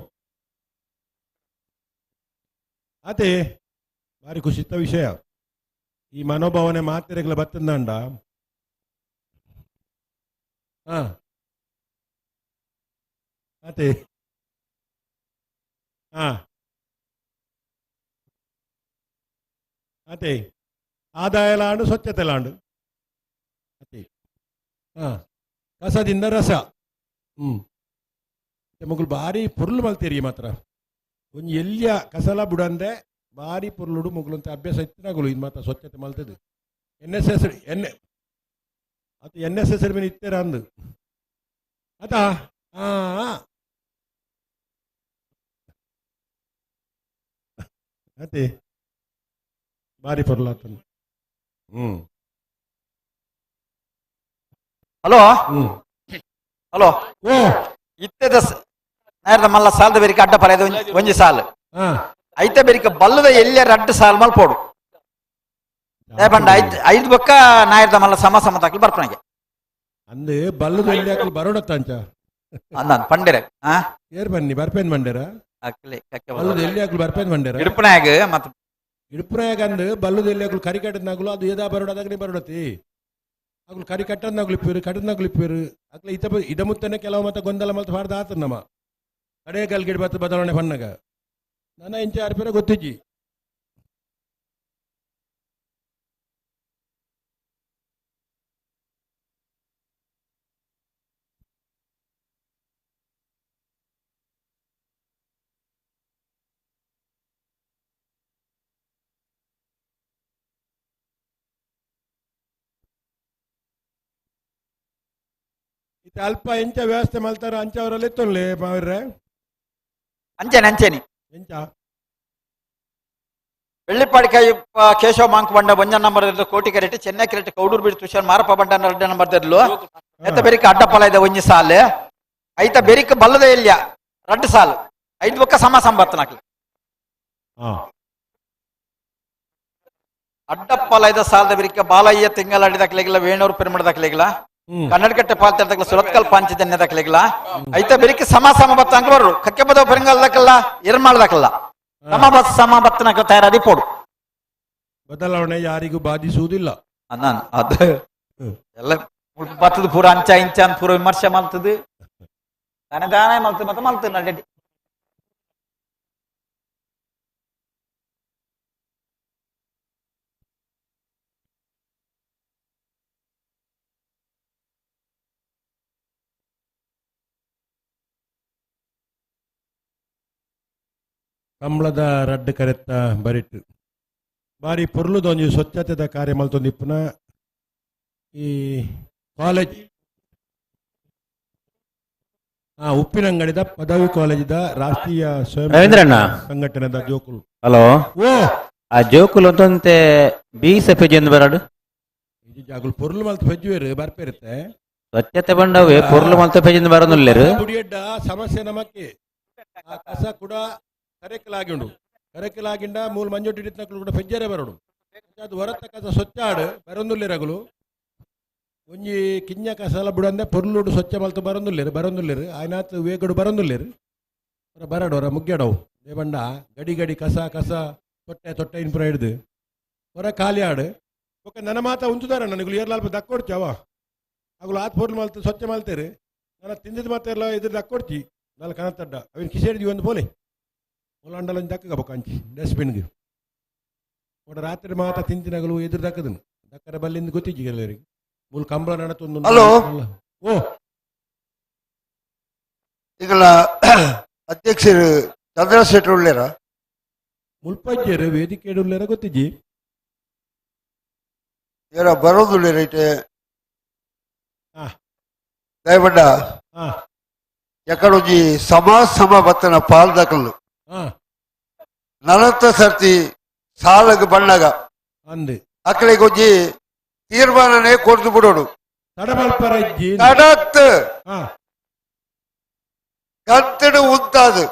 ಅದೇ ಭಾರಿ ಖುಷಿತ ವಿಷಯ. ಈ ಮನೋಭಾವನೆ ಮಾತೆರೆಗ್ಲ ಬತ್ತಂದಾಂಡ. ಹಾ ಅದೇ ಹಾ ಅದೇ ಆದಾಯ ಲಾಂಡು ಸ್ವಚ್ಛತೆ ಲಾಂಡು ಅದೇ ಹಾ ಕಸದಿಂದ ರಸ. ಹ್ಮ್ ಮಗುಲು ಭಾರಿ ಪೊರ್ಲು ಮಲ್ತೀರಿ ಮಾತ್ರ ಒಂಜಿ ಎಲ್ಲಿಯ ಕಸಲ ಬುಡಂದೆ ಭಾರಿ ಪೊರ್ಲುಡು ಮುಗುಲು ಅಂತ ಅಭ್ಯಾಸ ಇತ್ತಿನಗುಲು ಇದು ಮಾತ್ರ ಸ್ವಚ್ಛತೆ ಮಲ್ತದು. ಎನ್ ಎಸ್ ಎಸ್ ಎನ್ ಅದು ಎನ್ ಎಸ್ ಎಸ್ ಮೇಲೆ ಇತ್ತೀರ ಅಂದು ಅತಾ ಹಾ ಅದೇ ಭಾರಿ ಪೊರ್ಲಾತನು. ಹ್ಮ್ ಹಲೋ ಹ್ಮ್ ಹಲೋ ಓ ಇತ್ತೆದ ನೇರದ ಮಲ್ಲ ಸಾಲದ ಬೆರಿಕೆ ಅಡ್ಡ ಪಲ ಒಂಜಿ ಸಾಲು ಹಾ ಐತ ಬೆರಿಕೆ ಬಲ್ಲದ ಎಲ್ಲಿಯ ರಡ್ಡು ಸಾಲು ಮಲ್ಪೋಡು ಪಂಡ ಐದು ಐದು ಬೊಕ್ಕ ನಾಯರ್ದ ಮಲ್ಲ ಸಮ ಸಮ ತಾಕಲು ಬರ್ಪಣಗೆ ಅಂದು ಬಲ್ಲದ ಎಲ್ಲಿ ಹಾಕಲು ಬರೋಡತ್ತ ಅಂಚ ಅಂದ ಪಂಡೆರೆ ಹಾ ಏರ್ ಬನ್ನಿ ಬರ್ಪೇನ್ ಮಂಡೇರ ಅಕ್ಲೆ ಕಕ್ಕೆ ಬಲ್ಲದ ಎಲ್ಲಿ ಹಾಕಲು ಬರ್ಪೇನ್ ಮಂಡೇರ ಇಡುಪನಾಗ ಮತ್ತ ಇಡುಪನಾಗ ಅಂದು ಬಲ್ಲದ ಎಲ್ಲಿ ಹಾಕಲು ಕರಿ ಕಟ್ಟದ್ನಾಗಲು ಅದು ಏದಾ ಬರೋಡದಾಗ ಬರೋಡತಿ ಅಗ್ಲು ಕರಿ ಕಟ್ಟದ್ನಾಗ್ಲು ಇಪ್ಪೇರು ಕಟ್ಟದ್ನಾಗ್ಲು ಇಪ್ಪೇರು ಅಕ್ಲೆ ಇತ ಇದ ಮುತ್ತನೆ ಕೆಲವು ಮತ್ತೆ ಗೊಂದಲ ಮಲ್ತ ಬಾರ್ದ ಆತ ನಮ್ಮ ಕಡೆ ಗಲ್ಗಿಡ್ ಬತ್ತ ಬದಲಾವಣೆ ಬಣ್ಣಗ ನನ್ನ ಇಂಚ ಆರ್ಪೇರ ಗೊತ್ತಿಜ್ಜಿ. ಇತ್ತೆ ಅಲ್ಪ ಎಂಚ ವ್ಯವಸ್ಥೆ ಮಲ್ತಾರ ಅಂಚ ಅವರಲ್ಲಿ ಎತ್ತೊನ್ಲೆ ಮಾವಿರ್ರೆ ಅಂಚನೆ ಅಂಚೆನಿ ಎಂಚ ಬೆಳ್ಳಿಪ್ಪಾಡಿಕಾಯಿ ಕೇಶವ ಮಾಂಕ್ ಬಂಡ ಒಂಜ ನಂಬರ್ ಕೋಟಿ ಕರೆಟ್ ಚೆನ್ನೈ ಕರೆಟ್ ಕೌಡೂರು ಬಿಡ್ ತುಷಾರ್ ಮಾರಪ್ಪ ಬಂಡ ಎರಡನೇ ನಂಬರ್ ದರ್ಲು ಎತ್ತ ಬೆರಿಕ ಅಡ್ಡಪಲ ಇದೆ ಒಂಜಿ ಸಾಲು ಐತ ಬೆರಿಕ ಬಲ್ಲದ ಇಲ್ಲ ರಡ್ಡು ಸಾಲು ಐದು ಬೊಕ್ಕ ಸಮ ಸಂಬತ್ತನಾಕ್ಲೆ ಹಾ ಅಡ್ಡಪ್ಪಲ ಇದ ಸಾಲದ ಬೆರಿಕ ಬಾಲಯ್ಯ ತಿಂಗಳ ದಾಖಲೆಗಿಲ್ಲ ವೇಣೂರು ಪೆರುಮಡ ದಾಖಲೆಗಿಲ್ಲ ಕನ್ನಡಕಟ್ಟೆ ಪಾಲ್ತ ದಾಖಲೆ ಸುರತ್ಕಲ್ ಪಾಂಚಜನ್ಯ ದಾಖಲೆಗಿಲ್ಲ ಐತ ಬೆರಿಕ ಸಮ ಸಮ ಬತ್ತ ಅಂಕ ಬರು ಕಕ್ಕೆ ಬದವ ಪೆರಂಗಲ್ ದಾಖಲ್ಲ ಎರ್ಮಾಳ್ ದಾಖಲ್ಲ ಸಮ ಬಸ್ ಸಮ ಬತ್ತನಕ ತಯಾರಾದಿ ಪೋಡು ಬದಲಾವಣೆ ಯಾರಿಗೂ ಬಾಧಿಸುವುದಿಲ್ಲ ಅನ್ನ ಅದು ಎಲ್ಲ ಮುಲ್ಪ ಬತ್ತದ ಪೂರ ಅಂಚ ಇಂಚ ಅಂತ ಪೂರ ವಿಮರ್ಶೆ ಮಲ್ತದು ದಾನೆ ದಾನೆ ಮಲ್ತು ಮತ್ತೆ ಮಲ್ತು ನಡೆ ಕಂಬಳದ ರಡ್ಡು ಕರೆತ್ತ ಬರಿಟ್ಟು ಬಾರಿ ಪೊರ್ಲುದೊಂಜಿ ಸ್ವಚ್ಛತೆದ ಕಾರ್ಯ ಮಲ್ತೊಂದಿಪ್ಪುನ ಈ ಕಾಲೇಜ್ ಆ ಉಪ್ಪಿನಂಗಡಿದ ಪದವಿ ಕಾಲೇಜಿದ ರಾಷ್ಟ್ರೀಯ ಸ್ವಯಂ ರವೀಂದ್ರಣ್ಣ. ಸಂಘಟನೆದ ಜೋಕುಲು ಹಲೋ ಓ ಆ ಜೋಕುಲು ಅಂತಂತೆ ಬೀಸ ಪೆಜೆಂದು ಬರಡು ಇದು ಜಾಗುಲು ಪೊರ್ಲು ಮಲ್ತು ಪೆಜ್ಜುವೆರು ಬರ್ಪೇರುತ್ತೆ ಸ್ವಚ್ಛತೆ ಬಂಡವೆ ಪೊರ್ಲು ಮಲ್ತ ಪೆಜೆಂದು ಬರೋದಿಲ್ಲೇರು ಕುಡಿಯಡ್ಡ ಸಮಸ್ಯೆ ನಮಕ್ಕೆ ಆ ಕಸ ಕೂಡ ಕರೆಕಲಾಗಿ ಉಂಡು ಕರೆಕಲಾಗಿಂಡ ಮೂಲ ಮಂಜೊಟ್ಟಿ ಹಿಡಿತನಕಲು ಕೂಡ ಪೆಜ್ಜರೆ ಬರೋಡು ಅದು ಹೊರತ ಕಸ ಸ್ವಚ್ಛ ಆಡು ಬರೊಂದುಲ್ಲೇರಗುಲು ಒಂಜಿ ಕಿಂಜ ಕಸ ಎಲ್ಲ ಬುಡಂದೆ ಪೊರ್ಲುಡು ಸ್ವಚ್ಛ ಮಲ್ತು ಬರೊಂದುಲ್ಲೇರು ಬರೊಂದುಲ್ಲೇರು ಆಯ್ನಾತ್ ವೇಗಡು ಬರೊಂದುಲ್ಲೇರು ಹೊರ ಬರಡು ಹೊರ ಮುಗ್ಗಡವು ದೇಬಂಡ ಗಡಿ ಗಡಿ ಕಸ ಕಸ ತೊಟ್ಟೆ ತೊಟ್ಟೆ ಇನ್ಪುರ ಹಿಡ್ದು ಹೊರ ಖಾಲಿ ಆಡು ಬೊಕ್ಕ ನನ್ನ ಮಾತ ಉಂಚುದಾರ ನನಗೆ ಏರ್ಲಾಲ್ಪ ದಕ್ಕೊಡ್ಚವ ಅಗುಲು ಆತ್ ಪೊರ್ಲು ಮಲ್ತು ಸ್ವಚ್ಛ ಮಲ್ತೇರು ನನ್ನ ತಿಂದಿದ್ದು ಮಾತ್ರ ಎಲ್ಲ ಇದ್ರ ದಕ್ಕೊಡ್ಚಿ ನಾಲ್ ಕನತಡ್ಡ ಅವಿನ ಕಿಸೇಡ್ದಿ ಒಂದು ಪೋಲೆ ಮುಲಾಂಡಲ ಒಂಜಿ ದಕ್ಕಗ ಬೊಕ್ಕ ಅಂಚಿ ಡಸ್ಟ್ಬಿನ್ಗೆ ಒಡ ರಾತ್ರಿ ಮಾತ ತಿಂತಿನಗಲು ಎದುರು ದಕ್ಕದನು ದಕ್ಕರ ಬಲ್ಲಿಂದ ಗೊತ್ತಿಜ್ಜಿ ಕೆಲವರಿಗೆ ಮೂಲ ಕಂಬಳ ನಡತೊಂದು ಹಲೋ. ಓ ಈಗಲ ಅಧ್ಯಕ್ಷರು ಚಂದ್ರ ಶೆಟ್ಟರು ಉಳ್ಳೇರ ಮುಲ್ಪಜ್ಜರು ವೇದಿಕೆ ಉಳ್ಳೇರ ಗೊತ್ತಿಜ್ಜಿ ಏರ ಬರೋದುಳ್ಳೇರ ಇಟ್ಟೆ ಆ. ದಯಬಂಡ ಹಾ ಎಕ್ಕಡೊಂಜಿ ಸಮ ಸಮ ಬತ್ತನ ಪಾಲ್ ದಾಕಲು ಹಾ ನಲತ್ತ ಸರ್ತಿ ಸಾಲಗ ಬಣ್ಣಗ ಅಂದು ಅಕ್ಕಳಿಗೆ ಒಂಜಿ ತೀರ್ಮಾನನೇ ಕೊಡ್ದು ಬಿಡೋಡು ತಡಮಲ್ಪರ ಇಜ್ಜಿ ತಡತ್ ಹಾ ಕಂತಡು ಉಂತಾದು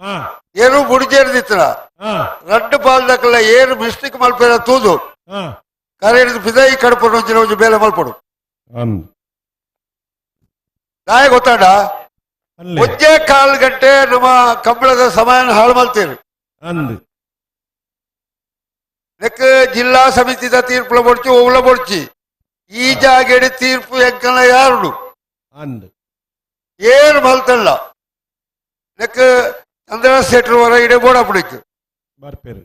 ಹಾ ಏನು ಬುಡಿಜೇರ್ದಿತ್ತನ ಹಾ ರಡ್ಡು ಪಾಲ್ ದಾಕಲ ಏನು ಮಿಸ್ಟೇಕ್ ಮಲ್ಪೇರ ತೂದು ಹಾ ಕರೆ ಹಿಡಿದು ಪಿದಾಯಿ ಕಡಪಡು ಒಂಜಿನ ಒಂಜಿ ಬೇಲೆ ಮಲ್ಪಡು ಅಂದು ನಾಯ ಗೊತ್ತಾಡ ಅಲ್ಲೇ ಒಂಜೇ ಕಾಲು ಗಂಟೆ ನಮ್ಮ ಕಂಬಳದ ಸಮಯನ ಹಾಳು ಮಲ್ತೀರಿ ಅಂದು ನೆಕ್ ಜಿಲ್ಲಾ ಸಮಿತಿದ ತೀರ್ಪುಲ ಬೊಡ್ಚಿ ಒವ್ಲ ಬೊಡ್ಚಿ ಈ ಜಾಗೆಡಿ ತೀರ್ಪು ಎಂಕನ ಯಾರುಡು ಅಂದು ಏನು ಮಲ್ತಲ್ಲ ನೆಕ್ ಚಂದ್ರ ಶೆಟ್ರು ವರ ಇಡೆ ಬೋಡಪುಡಿಕ್ ಬರ್ಪೇರು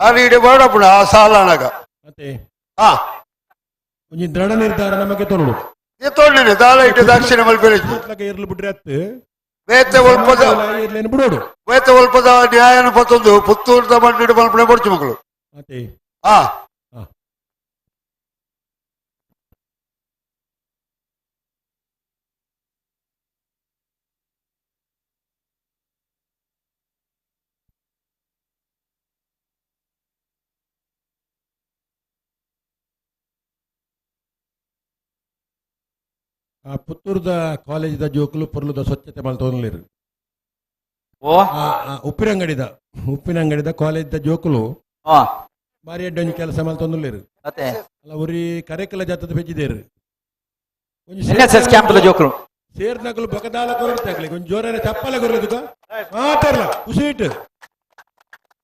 ಆರು ಇಡೆ ಬೋಡಪುಡ ಆ ಸಾಲನಗ ಮತ್ತೆ ಹಾ ಒಂಜಿ ದೃಢ ನಿರ್ಧಾರ ನಮಗೆ ತೊರಡು ತೋಳಿನಿ ದಾಲ ಇಟ್ಟು ದಕ್ಷಿಣ ಮಲ್ಪೆರಿಚಿ ಇರ್ಲು ಬಿಡ್ರಿ ಅತ್ತು ಬೇತೆ ಒಲ್ಪದ ಇರ್ಲೇನು ಬಿಡೋಡು ಬೇತೆ ಒಲ್ಪದ ನ್ಯಾಯನ ಪತ್ತೊಂದು ಪುತ್ತೂರ್ದ ಮಣ್ಣಿಡು ಮಲ್ಪನೆ ಬೊಡ್ಚಿ ಮಕ್ಕಳು ಮತ್ತೆ ಹಾ ಹಾ. ಆ ಪುತ್ತೂರ್ದ ಕಾಲೇಜಿದ ಜೋಕುಲು ಪೊರ್ಲುದ ಸ್ವಚ್ಛತೆ ಮಲ್ತೊಂದ್ಲೇರು ಓ ಆ ಆ ಉಪ್ಪಿನಂಗಡಿದ ಉಪ್ಪಿನಂಗಡಿದ ಕಾಲೇಜಿದ ಜೋಕುಲು ಹಾ ಬಾರಿ ಎಡ್ಡೊಂಜಿ ಕೆಲಸ ಮಲ್ತೊಂದುಲ್ಲೇರು ಮತ್ತೆ ಅಲ್ಲ ಒರಿ ಕರೆಕಲ ಜಾತದ ಪೆಜ್ಜಿದೇರು ಒಂಜಿ ಎನ್ ಎಸ್ ಎಸ್ ಕ್ಯಾಂಪ್ ಜೋಕುಲು ಸೇರ್ನಕಲು ಬಕದಾಲ ಕೊರಡ್ತಾಗ್ಲಿ ಒಂಜಿ ಜೋರನೆ ಚಪ್ಪಲೆ ಕೊರದುಕ ಮಾತಾಡಲ ಖುಷಿ ಇಟ್ಟು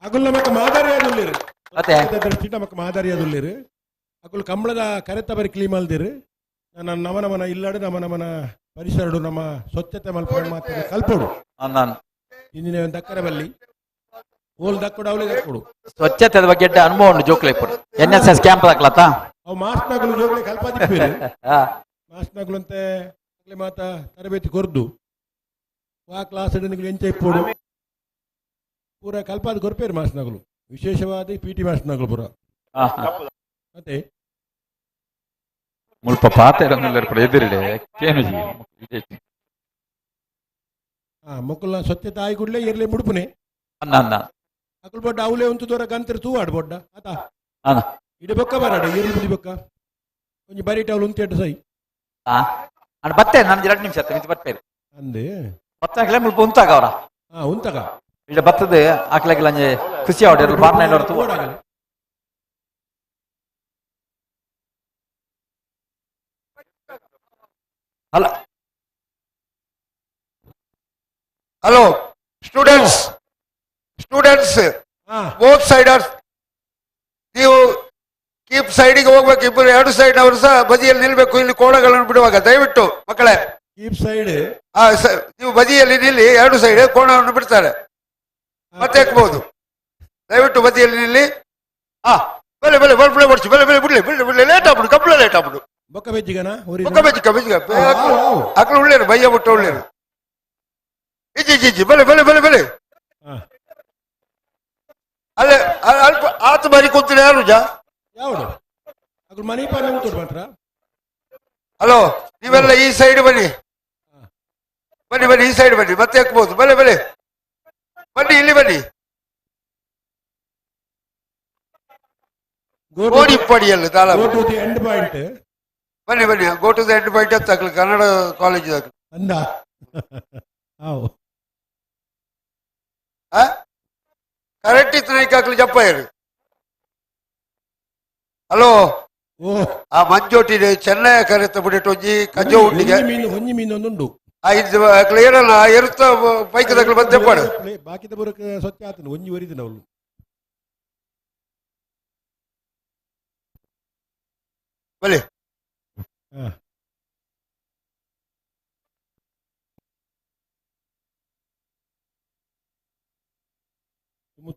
ಅಗುಲ್ ನಮಕ್ ಮಾದರಿ ಆದುಲ್ಲೇರು ಮತ್ತೆ ದೃಷ್ಟಿ ನಮಕ್ ಮಾದರಿ ಆದುಲ್ಲೇರು ಅಗುಲ್ ಕಂಬಳದ ಕರೆತ ಬರಿ ಕ್ಲೀನ್ ಮಲ್ದಿರು ನನ್ನ ನಮ ನಮನ ಇಲ್ಲಾಡು ನಮ್ಮ ನಮನ ಪರಿಸರಡು ನಮ್ಮ ಸ್ವಚ್ಛತೆ ಮಲ್ಪಡು ಮಾತ್ರ ಕಲ್ಪೋಡು ನಾನು ಇಂದಿನ ಒಂದು ದಕ್ಕರೆ ಬಲ್ಲಿ ಓಲ್ ದಕ್ಕಡು ಅವಳಿ ದಕ್ಕಡು ಸ್ವಚ್ಛತೆದ ಬಗ್ಗೆ ಎಡ್ಡೆ ಅನುಭವ ಉಂಟು ಜೋಕುಲು ಇಪ್ಪುಡು ಎನ್ ಎಸ್ ಎಸ್ ಕ್ಯಾಂಪ್ ದಾಕ್ಲತ್ತ ಅವು ಮಾಸ್ಟ್ನಾಗಲು ಜೋಗ್ಲಿ ಕಲ್ಪಾದಿಪ್ಪೇರು ಹಾ ಮಾಸ್ಟ್ನಾಗಲು ಅಂತೆ ಅಗ್ಲೆ ಮಾತ ತರಬೇತಿ ಕೊರ್ದು ಆ ಕ್ಲಾಸ್ ಎಂಚ ಇಪ್ಪೋಡು ಪೂರ ಕಲ್ಪಾದ ಕೊರ್ಪೇರು ಮಾಸ್ಟ್ನಾಗಲು ವಿಶೇಷವಾದ ಪಿ ಟಿ ಮಾಸ್ಟ್ನಾಗಲು ಪೂರ ಹಾ, ಹಾ. ಮತ್ತೆ ಮುಲ್ಪ ಪಾತೆರೊಂದುಲ್ಲೆರ್ ಪೂರ ಎದುರುಡೆ ಕೇನುಜಿ. ಆ ಮೊಕುಲ್ನ ಸತ್ಯ ತಾಯಿ ಕೂಡಲೇ ಇರ್ಲಿ ಮುಡುಪುನೆ. ಅನ್ನ ಅನ್ನ. ಅಕುಲ್ ಬೊಡ್ಡ ಅವಲೇ ಉಂತು ದೂರ ಗಂತ್ರ ತೂವಾಡ್ ಬೊಡ್ಡ ಅತ. ಅನ್ನ. ಇಡೆ ಬೊಕ್ಕ ಬರಾಡ ಇರ್ಲಿ ಬುದಿ ಬೊಕ್ಕ ಒಂಜಿ ಬರಿಟ ಅವಳು ಉಂತೇಟು ಸೈ. ಆ ಅಣ್ಣ ಬತ್ತೆ ನಾನು 2 ನಿಮಿಷ ಆಯ್ತು ಮಿತಿ ಬರ್ಪೇರು. ಅಂದೆ. ಬತ್ತಾಗಲೇ ಮುಲ್ಪ ಉಂತಾಗ ಅವರ. ಹಾ ಉಂತಾಗ. ಇಡ ಬತ್ತದ ಆಕ್ಲಾಗಿಲ್ಲ ಅಂಜೆ ಖುಷಿ ಆವಡೆ ಬಾರ್ನೈಲ್ ಹೊರತು. ತೂವಾಡಾಗಲಿ. ಅಲ್ಲ. ಹಲೋ ಸ್ಟೂಡೆಂಟ್ಸ್, ಸ್ಟೂಡೆಂಟ್ಸ್ ಹಾ. ಬೋತ್ ಸೈಡ್ ಆರ್ ನೀವು ಕೀಪ್ ಸೈಡಿಗೆ ಹೋಗ್ಬೇಕು. ಇಬ್ಬರು ಎರಡು ಸೈಡ್ ಅವರು ಸಹ ಬದಿಯಲ್ಲಿ ನಿಲ್ಬೇಕು. ಇಲ್ಲಿ ಕೋಣಗಳನ್ನು ಬಿಡುವಾಗ ದಯವಿಟ್ಟು ಮಕ್ಕಳೇ ಕೀಪ್ ಸೈಡ್. ನೀವು ಬದಿಯಲ್ಲಿ ನಿಲ್ಲಿ, ಎರಡು ಸೈಡ್ ಕೋಣವನ್ನು ಬಿಡ್ತಾರೆ, ಮತ್ತೆ ಹಾಕ್ಬೋದು. ದಯವಿಟ್ಟು ಬದಿಯಲ್ಲಿ ನಿಲ್ಲಿ. ಹಾ ಬೆಲೆ ಬೆಲೆ ಬಲ್ಪಳೆ ಬಡ್ಸಿ ಬೆಲೆ ಬೆಲೆ ಬಿಡ್ಲಿ ಬಿಡ್ಲಿ ಬಿಡ್ಲಿ ಲೇಟ್ ಆಗ್ಬಿಡು, ಕಂಪ್ಲೇ ಲೇಟ್ ಆಗ್ಬಿಡು. ಬೊಕ್ಕ ಬೆಜ್ಜಿಗನ ಬೊಕ್ಕ ಬೆಜ್ಜಿಕ ಬೆಜ್ಜಿಕ ಅಕ್ಲು ಉಳ್ಳೇರು ಬಯ್ಯ ಬಿಟ್ಟು ಉಳ್ಳೇರು. ಇಜ್ಜಿ ಇಜ್ಜಿ ಇಜ್ಜಿ ಬೆಲೆ ಬೆಲೆ ಬೆಲೆ ಬೆಲೆ ಅಲ್ಲೇ ಅಲ್ಪ ಆತ ಬಾರಿ ಕೂತಿನ ಯಾರು ಜಾ ಯಾವಡು ಅಕುಲ್ ಮನಿ ಪಾನೆ ಉಂಟು ಮಾತ್ರ. ಹಲೋ ನೀವೆಲ್ಲ ಈ ಸೈಡ್ ಬನ್ನಿ, ಬನ್ನಿ ಬನ್ನಿ ಈ ಸೈಡ್ ಬನ್ನಿ, ಮತ್ತೆ ಹಾಕ್ಬೋದು. ಬಲೆ ಬಲೆ ಬನ್ನಿ, ಇಲ್ಲಿ ಬನ್ನಿ. ಗೋಡಿ ಪಡಿಯಲ್ಲ ತಾಳ. Go to the end point. ಬನ್ನಿ ಬನ್ನಿ, go to the end point ಅಂತ ಹಾಕ್ಲಿ, ಕನ್ನಡ ಕಾಲೇಜ್ ಹಾಕ್ಲಿ. ಅಂದ ಹಾವು ಕರೆಕ್ಟ್ ಇತ್ತು ನೈಕ್ ಹಾಕ್ಲಿ ಜಪ್ಪ ಇರು. ಹಲೋ ಓ ಆ ಮಂಜೋಟಿ ಚೆನ್ನೈ ಕರೆತ ಬಿಡಿಟ್ಟು ಒಂಜಿ ಕಜ್ಜೋ ಉಂಡಿಗೆ ಮೀನು ಒಂಜಿ ಮೀನು ಒಂದುಂಡು. ಆ ಇದು ಏನಲ್ಲ ಎರುತ್ತ ಬೈಕ್ ದಕ್ಲು ಬಂದು ತೆಪ್ಪಾಡು. ಬಾಕಿದ ಬರಕ ಸ್ವಚ್ಛ ಆತನು ಒಂಜಿ ಒರಿದಿನ ಅವಳು. ಬಲಿ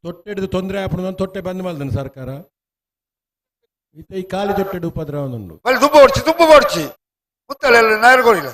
ತೊಟ್ಟೆ ಹಿಡಿದು ತೊಂದರೆ ಆಪುಂಡು, ತೊಟ್ಟೆ ಬಂದ್ ಮಲ್ದನ ಸರ್ಕಾರ. ಇತ್ತ ಈ ಖಾಲಿ ತೊಟ್ಟೆಡು ಉಪದ್ರವ ಉಂಡು. ಬಲಿ ದುಬ್ಬ ಹೊಡ್ಚಿ ದುಬ್ಬ ಹೊಡ್ಚಿ ಮುತ್ತಲೆ ನಾಯರ್ಗೋಡಿಲ್ಲ.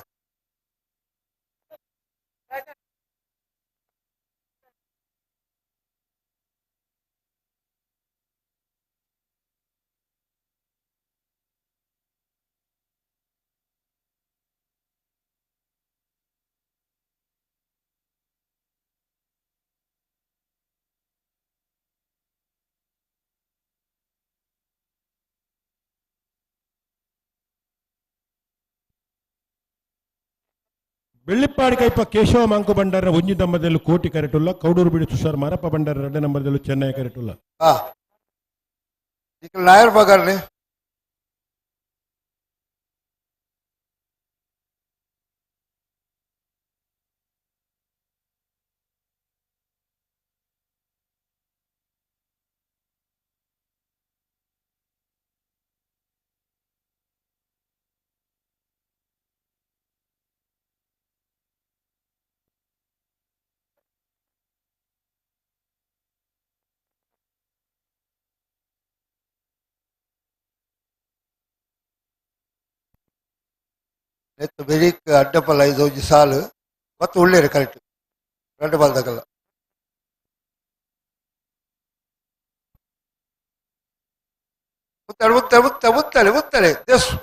ಬೆಳ್ಳಿಪ್ಪಾಡಿ ಕೈಪ ಕೇಶವ ಮಂಕು ಭಂಡಾರ ಒಂಜಿ ನಂಬರ್ದಲ್ಲಿ ಕೋಟಿ ಕರೆಟುಲ್ಲ, ಕೌಡೂರು ಬಿಡಿ ತುಷಾರ್ ಮಾರಪ್ಪ ಭಂಡಾರ 2 ನಂಬರ್ದಲ್ಲಿ ಚೆನ್ನೈ ಕರೆಟುಲ್ಲ. ನಾಯರ್ ಬಗಾರ್ಲಿ ನೆತ್ತು ಬೆರಿಕ್ ಅಡ್ಡಪಲ್ಲ ಐದು ಒಂಜಿ ಸಾಲು ಮತ್ತು ಉಳ್ಳೇರು ಕರೆಕ್ಟ್ ರಡ್ಡು ಬಾಲ್ದಕಲ್ಲ. ಮುತ್ತಲೆ ಮುತ್ತಲೆ ಮುತ್ತ ಮುತ್ತಲೆ ಮುತ್ತಲೆ ದೇಸು.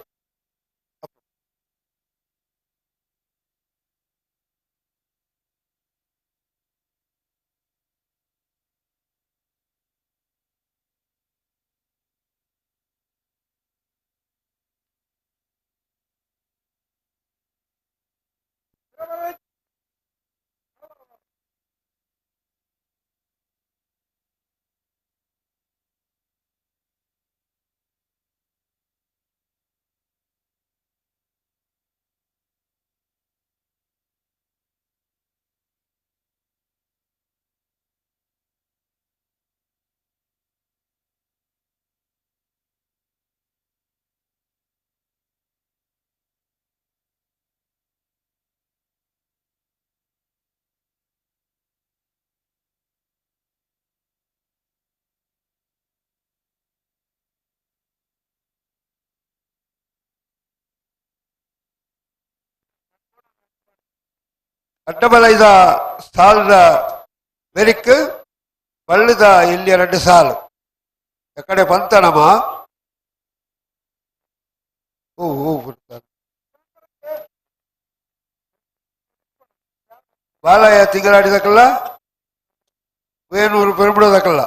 ಅಡ್ಡಬಲೈದ ಸಾಲದ ಬೆರಿಕ್ ಬಳ್ಳುದ ಇಲ್ಲಿ ಎರಡು ಸಾಲು ಎಕಡೆ ಬಂತನಮ ಓ ಓ ಬರ್ತಾರೆ. ಬಾಲಯ್ಯ ತಿಂಗಳಾಡಿದಕ್ಕಲ್ಲ, ವೇಣೂರು ಪೆರುಂಬುಡದಕ್ಕಲ್ಲ.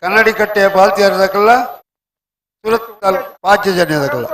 ಕನ್ನಡಿಕಟ್ಟೆಯ ಬಾಲ್ತಿಯಾರದಕ್ಕಲ್ಲ, ಸುರತ್ ತಾಲೂಕು ಪಾಂಚಜನ್ಯದಕ್ಕಲ್ಲ.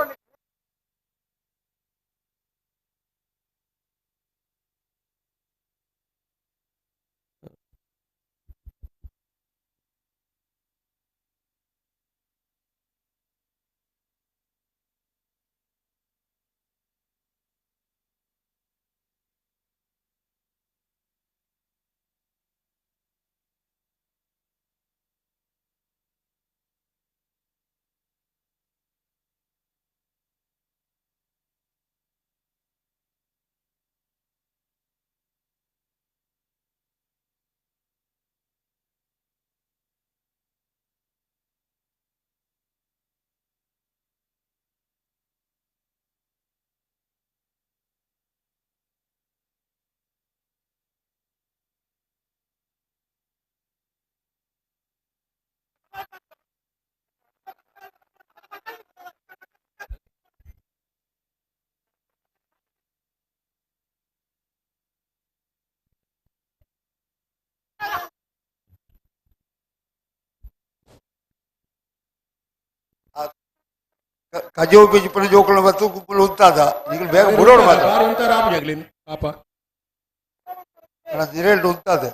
ಕಜವು ಬಿಜಿಪುರ ಜೋಕುಲು ಮತ್ತು ಗುಂಪುಲು ಉಂತಾದ ಈಗ ಬೇಗ ಬಿಡೋಣ ಮಾತ್ರ. ಬಾರಿ ಉಂತಾರ ಆಪುಜಗ್ಲಿನ್ ಪಾಪ. ನಿರೇಲ್ಡ್ ಉಂತಾದ.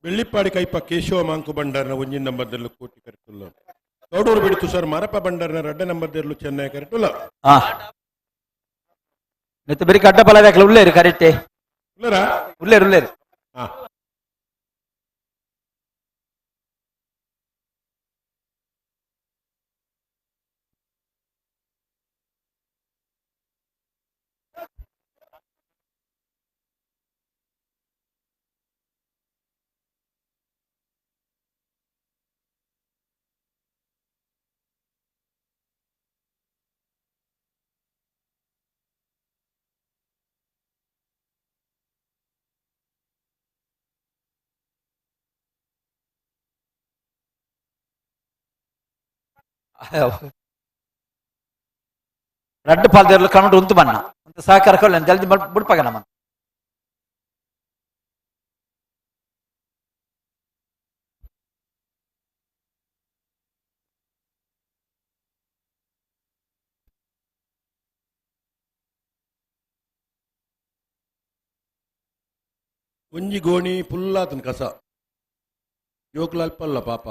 ಬೆಳ್ಳಿಪ್ಪಾಡಿ ಕೈಪ ಕೇಶವ ಮಾಂಕು ಬಂಡಾರನ ಒಂಜಿನ ನಂಬರ್ದಲ್ಲೂ ಕೋಟಿ ಕರೆಟುಲ್ಲ. ತೌಡೂರು ಬಿಡಿತು ಸರ್ ಮರಪ ಬಂಡಾರನ ರಡ್ಡ ನಂಬರ್ದಲ್ಲೂ ಚೆನ್ನೈ ಕರೆಟುಲ್ಲ. ಆ ನೆತ್ತ ಬೆರಿ ಅಡ್ಡ ಪಲದಾಕ್ಲ ಉಲ್ಲೇರು ಕರೆಕ್ಟೇ. ಉಲ್ಲರಾ? ಉಲ್ಲೇರು ಉಲ್ಲೇರು. ಹಾ. ರಡ್ಡು ಪಾಲ್ದೇರ್ಲು ಕಮಂಟ್ ಉಂತು ಬಣ್ಣ ಅಂತ ಸಹಕಾರ ಕೊಳ್ಳ ಜಲ್ದಿ ಬುಡ್ಪಾಗ ನಮ್ಮ. ಒಂಜಿ ಗೋಣಿ ಪುಲ್ಲಾತನ ಕಸ ಜೋಕುಲು ಅಲ್ಪಲ್ಲ ಪಾಪ.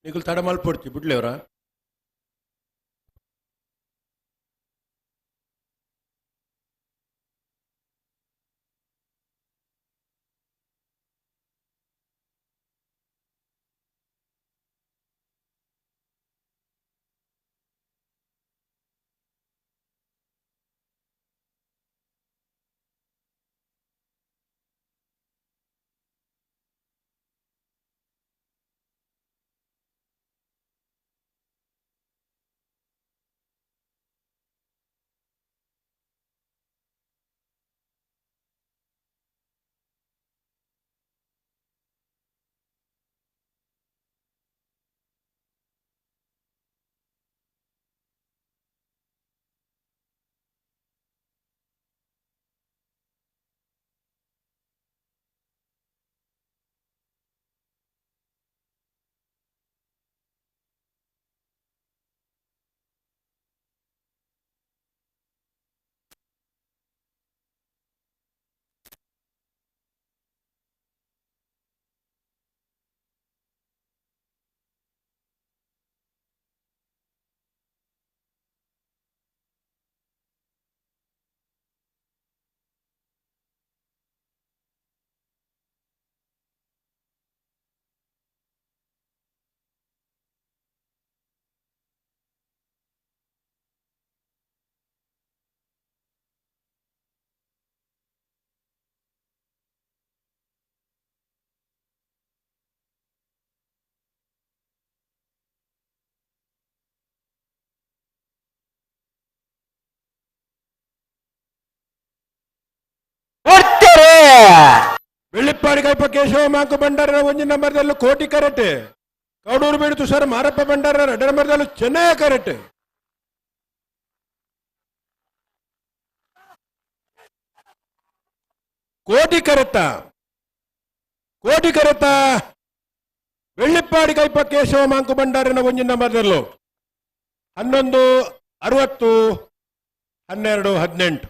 ನಿಕುಲು ತಡ ಮಲ್ಪೊಡ್ಚಿ ಬಿಡ್ಲೇವ್ರ. ಬೆಳ್ಳಿಪ್ಪಾಡಿ ಕೈಪ ಕೇಶವ ಮಾಂಕು ಭಂಡಾರ ಒಂಜಿ ನಂಬರ್ದಲ್ಲೂ ಕೋಟಿ ಕರೆಟ್. ಕೌಡೂರು ಬೀಡು ತುಷಾರ್ ಮಾರಪ್ಪ ಭಂಡಾರ ಎರಡು ನಂಬರ್ದಲ್ಲೂ ಚೆನ್ನೈ ಕರೆಟ್. ಕೋಟಿ ಕರೆತ, ಕೋಟಿ ಕರೆತ ಬೆಳ್ಳಿಪ್ಪಾಡಿ ಕೈಪ ಕೇಶವ ಮಾಂಕು ಭಂಡಾರನ ಒಂಜಿ ನಂಬರ್ದಲ್ಲೂ 11 60 12 18.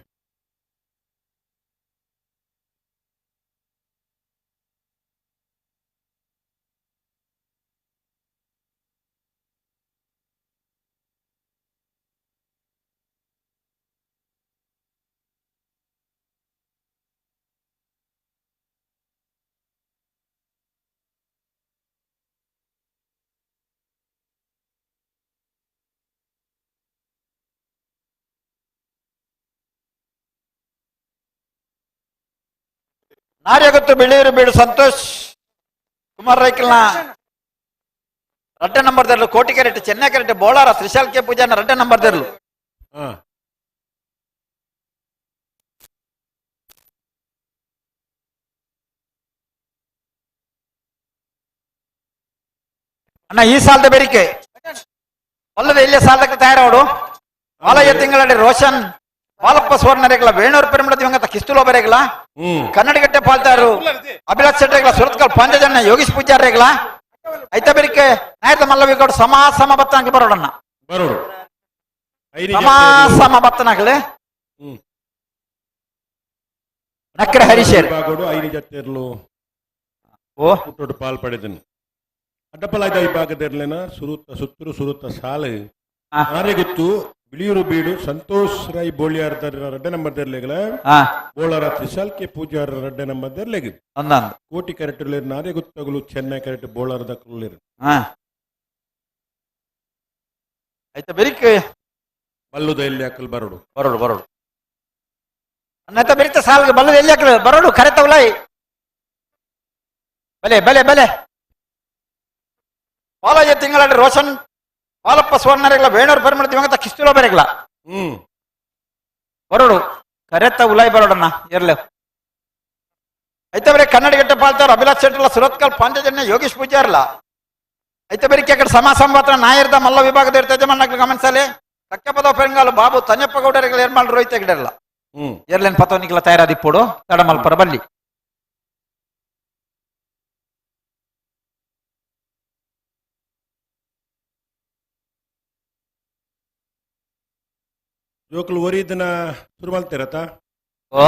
ನಾರ್ಯಗುತ್ತು ಬಿಳಿಯೂರು ಬೀಡು ಸಂತೋಷ್ ಕುಮಾರ್ ರೈಕಲ್ನ ರಡ್ಡೆ ನಂಬರ್ ದರ್ಲು ಕೋಟಿ ಕೆರೆಟ್ ಚೆನ್ನೈ ಕೆರೆಟ್ ಬೋಳಾರ ತ್ರಿಶಾಲ್ ಕೆ ಪೂಜಾನ ರಡ್ಡೆ ನಂಬರ್ ದರ್ಲು. ಅಣ್ಣ ಈ ಸಾಲದ ಬೇಡಿಕೆ ಅಲ್ಲದೆ ಇಲ್ಲೇ ಸಾಲಕ್ಕೆ ತಯಾರವಡು ಬಾಲಯ್ಯ ತಿಂಗಳಡಿ ರೋಷನ್ ಬಾಲಪ್ಪ ಸುವರ್ಣ ರೇಗಲ ವೇಣೂರು ಪೆರುಮಳ ದಿವಂಗತ ಕಿಸ್ತುಲೋ ಬರೇಗಲ ಕನ್ನಡಿಗಟ್ಟೆ ಪಾಲ್ತಾರು ಅಭಿಲಾಷ್ ಶೆಟ್ಟರೆಗಳ ಸುರತ್ಕಲ್ ಪಂಚಜನ ಯೋಗೀಶ್ ಪೂಜಾರ್ ರೇಗಲ ಐತ ಬೇಡಿಕೆ ನಾಯಕ ಮಲ್ಲವಿಗೌಡ ಸಮ ಸಮ ಬತ್ತನಾಗ್ಲಿ ಬರೋಡಣ್ಣ. ಬರೋಡು. ಸಮ ಸಮ ಬತ್ತನಾಗ್ಲಿ. ನಕ್ಕರೆ ಹರೀಶೇರ್ ಬಾಗೋಡು ಐದು ಜೊತೆರ್ಲು ಓ ಪುಟ್ಟೋಡು ಪಾಲ್ ಪಡೆದನು. ಅಡ್ಡಪಲಾಯ್ದ ವಿಭಾಗದಿರ್ಲೇನ ಸುರುತ್ತ ಸುತ್ತೂರು ಸುರುತ್ತ ಸಾಲು ಆರೆಗುತ್ತು ಬಿಳಿಯೂರು ಬೀಡು ಸಂತೋಷ್ ರೈ ಬೋಳಿಯಾರ್ ರಡ್ಡೆ ನಂಬರ್ ದರ್ಲೆಗಳ ಬೋಳಾರ ತ್ರಿಶಾಲ್ ಕೆ ಪೂಜಾರ ರಡ್ಡೆ ನಂಬರ್ ದರ್ಲೆಗ್ ಒಂದೊಂದು ಕೋಟಿ ಕರೆಕ್ಟ್ ನಾರೆಗುತ್ತಗಳು ಚೆನ್ನೈ ಕರೆಕ್ಟ್ ಬೋಳಾರ ದಕ್ಕಲಿರು. ಆಯ್ತಾ ಬೆರಿಕೆ ಬಲ್ಲುದ ಎಲ್ಲಿ ಹಾಕಲ್ ಬರೋಡು. ಬರೋಡು ಬರೋಡು ಅನ್ನತ ಬೆರಿತ ಸಾಲ್ಗೆ ಬಲ್ಲದ ಎಲ್ಲಿ ಹಾಕಲು ಬರೋಡು ಕರೆತವಲೈ ಬಲೆ ಬಲೆ ಬಲೆ ಬಾಲಾಜಿ ತಿಂಗಳಾಡಿ ರೋಷನ್ ಬಾಲಪ್ಪ ಸುವರ್ಣರೆಗಳ ವೇಣೂರು ಪರಿಮಳ ದಿವಂಗತ ಕಿಸ್ತುಲ ಬರೆಗಳ ಬರೋಡು ಕರೆತ ಉಲಾಯ್ ಬರೋಡಣ್ಣ ಇರ್ಲೆ ಐತೆ ಬರೀ ಕನ್ನಡಗಟ್ಟೆ ಪಾಲ್ತಾರ ಅಭಿಲಾಷ್ ಶೆಟ್ಟರ್ಲ ಸುರತ್ಕಲ್ ಪಾಂಚಜನ್ಯ ಯೋಗೀಶ್ ಪೂಜಾರ್ಲ ಐತೆ ಬರೀ ಕಡೆ ಸಮ ಸಂವಾದ ನಾಯರ್ದ ಮಲ್ಲ ವಿಭಾಗದ ಇರ್ತದೆ ಮಣ್ಣಕ್ಲು ಗಮನಿಸಲಿ ತಕ್ಕಪದ ಪೆರಂಗಾಲು ಬಾಬು ತನ್ಯಪ್ಪ ಗೌಡರಿಗಳ ಏರ್ಮಾಲ್ ರೋಹಿತ ಗಿಡರ್ಲ ಎರ್ಲೆನ್ ಪತವನಿಗಳ ತಯಾರಾದಿಪ್ಪೋಡು ತಡಮಲ್ಪರ ಬಲ್ಲಿ ಜೋಕುಲು ಒರಿದನ ಶುರು ಮಾಡ್ತಿರತ್ತ ಓ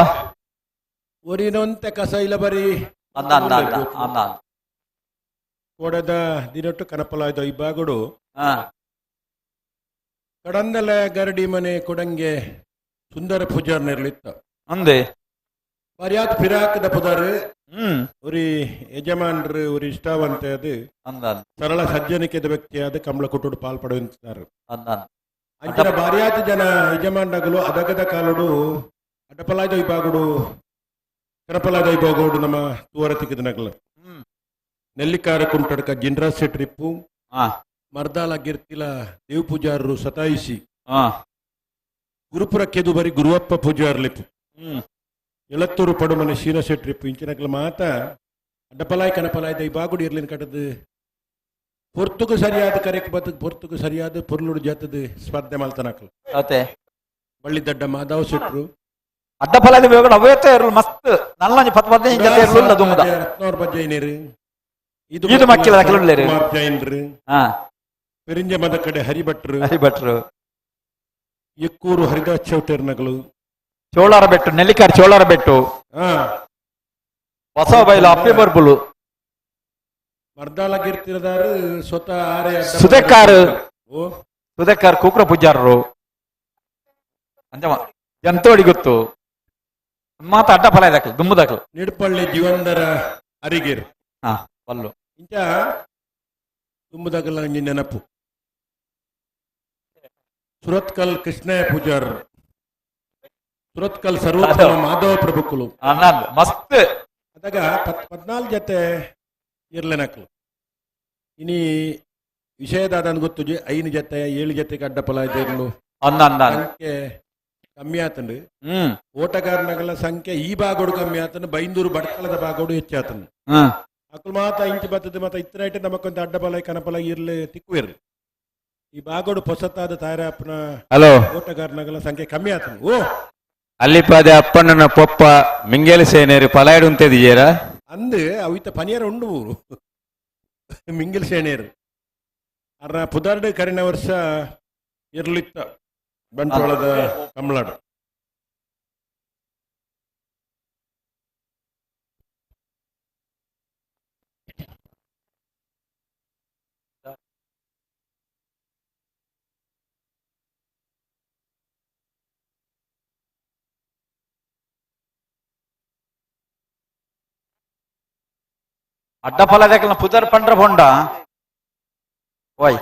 ಒರಿನೊಂತೆ ಕಸ ಇಲ್ಲ ಬರೀ ಅಂದ ಅಂದ ಅಂದ ಅಂದ ಕೋಡದ ದಿನಟ್ಟು ಕನಪಲಾಯ್ದ ಈ ಬಾಗುಡು ಕಡಂದಲ ಗರಡಿ ಮನೆ ಕೊಡಂಗೆ ಸುಂದರ ಪೂಜಾರ್ ನೆರಳಿತ್ತ ಅಂದೆ ಮರ್ಯಾದ ಫಿರಾಕದ ಪುದಾರು ಉರಿ ಯಜಮಾನ್ರು ಉರಿ ಇಷ್ಟವಂತೆ ಅದು ಅಂದ ಸರಳ ಸಜ್ಜನಿಕೆದ ವ್ಯಕ್ತಿಯಾದ ಕಮಲ ಕುಟುಡು ಪಾಲ್ ಪಡೆಯುತ್ತಾರೆ. ಅಂದ ಅಂಚಿನ ಬಾರ್ಯಾತ ಜನ ಯಜಮಾನಗಳು ಅದಗದ ಕಾಲಡು ಅಡಪಲಾದ ವಿಭಾಗಡು ಕರಪಲಾದ ವಿಭಾಗಡು ನಮ್ಮ ತೂವರ ತಿಕ್ಕಿದನಗಲ ನೆಲ್ಲಿಕಾರ ಕುಂಟಡ್ಕ ಜಿನ್ರಾಜ್ ಶೆಟ್ರಿಪ್ಪು ಮರ್ದಾಲ ಗಿರ್ತಿಲ ದೇವ್ ಪೂಜಾರರು ಸತಾಯಿಸಿ ಗುರುಪುರ ಕೆದು ಬರಿ ಗುರುವಪ್ಪ ಪೂಜಾರ್ಲಿಪ್ಪು ಎಳತ್ತೂರು ಪಡುಮನೆ ಶೀನ ಶೆಟ್ರಿಪ್ಪು ಇಂಚಿನಕಲ ಮಾತ ಅಡ್ಡಪಲಾಯ್ ಕನಪಲಾಯ್ ದೈ ಬಾಗುಡಿ ಇರ್ಲಿನ ಕಟ್ಟದು ಪೊರ್ತುಗು ಸರಿಯಾದ ಕರೆಕ್ ಬತ್ತದ ಪೊರ್ತುಗು ಸರಿಯಾದ ಪೊರ್ಲುಡು ಜಾತದ ಸ್ಪರ್ಧೆ ಮಲ್ತನಕಲು ಅತೆ ಬಳ್ಳಿ ದಡ್ಡ ಮಾಧವ ಶೆಟ್ರು ಅಡ್ಡಪಲಾದ ವಿಭಾಗಡು ಅವೇ ಇರಲು ಮಸ್ತ್ ನಲ್ಲೊಂಜಿ ಪತ್ತು ಪದಿನೈದು ಜನ ಇರಲು ದುಮ್ಮದ ರತ್ನವ್ರ ಬಜ್ಜೈನರು ಇದು ಮಕ್ಕಿಲ ಅಕಲುಳ್ಳೇರು. ಕುಮಾರ್ ಜೈನ್ರು ಪೆರಿಂಜ ಮದ ಕಡೆ ಹರಿಭಟ್ರು ಹರಿಭಟ್ರು ಎಕ್ಕೂರು ಹರಿದಾಸ್ ಚೌಟರ್ನಗಳು ಚೋಳಾರ ಬೆಟ್ಟು ನೆಲ್ಲಿಕಾರ್ ಚೋಳಾರ ಬೆಟ್ಟು ಹೊಸ ಬೈಲು ಅಪ್ಪಿ ಬರ್ಬುಲು ಮರ್ದಾಲ ಗಿರ್ತಿರದಾರು ಸ್ವತಃ ಆರೆ ಅಡ್ಡ ಸುಧೇಕಾರ್. ಓ ಸುಧೇಕಾರ್ ಕೂಕ್ರ ಪೂಜಾರರು ಅಂಜಮ ಜಂತೋಡಿ ಗೊತ್ತು ಮಾತ ಅಡ್ಡ ಫಲ ಇದಾಕಲು ದುಮ್ಮದಾಕಲು ನಿಡ್ಪಳ್ಳಿ ಜೀವಂದರ ಅರಿಗಿರ್ ಬಲ್ಲು ಇಂಚ ತುಂಬುದಾಗಲ ಒಂಜಿ ನೆನಪು ಸುರತ್ಕಲ್ ಕೃಷ್ಣಯ್ಯ ಪೂಜಾರ್ ಸುರತ್ಕಲ್ ಸರ್ವೋತ್ತಮ ಮಾಧವ ಪ್ರಭುಕುಲು ಅನ್ನಂದ್ ಮಸ್ತ್ ಅದಾಗ 14 ಜೊತೆ ಇರ್ಲೆನಕ್ಲು ಇನಿ ವಿಷಯದಾದ ಗೊತ್ತು 5 ಜೊತೆ 7 ಜೊತೆಗೆ ಅಡ್ಡ ಫಲ ಇರ್ಲು ಅಂದ ಅಂದ ಅಂಕೆ ಕಮ್ಮಿ ಆತಂಡು. ಓಟಗಾರನಗಳ ಸಂಖ್ಯೆ ಈ ಭಾಗೋಡು ಕಮ್ಮಿ ಆತಂಡು, ಬೈಂದೂರು ಬಡ್ಕಳದ ಭಾಗೋಡು ಹೆಚ್ಚಾತಂಡು. ಅಕುಲು ಮಾತ ಇಂಚಿ ಬತ್ತದ ಮಾತ ಇತ್ತನೈಟ್ ನಮಕೊಂತ ಅಡ್ಡಬಲ ಕನಪಲ ಇರ್ಲಿ ತಿಕ್ಕುವಿರ್ಲಿ. ಈ ಭಾಗೋಡು ಪೊಸತ್ತಾದ ತಯಾರಾಪನ ಹಲೋ ಓಟಗಾರನಗಳ ಸಂಖ್ಯೆ ಕಮ್ಮಿ ಆತಂಡು. ಓ ಅಲ್ಲಿಪಾದೆ ಅಪ್ಪಣ್ಣನ ಪೊಪ್ಪ ಮಿಂಗೇಲಿ ಸೇನೇರು ಪಲಾಯ್ಡು ಉಂತೆದಿಜೇರ ಅಂದು ಅವಿತ ಪನಿಯರ ಉಂಡು ಊರು ಮಿಂಗಿಲ್ ಸೇನೇರು ಅರ್ನ ಪುದಾರ್ಡು ಕರಿನ ವರ್ಷ ಇರ್ಲಿತ್ತ ಬಂಟ್ವಾಳದ ಕಮಲಾಡು. ಅಡ್ಡಫಲದಕಲ್ನ ಪುದರ್ ಪಂಡ್ರ ಬೊಂಡ ಓಯ್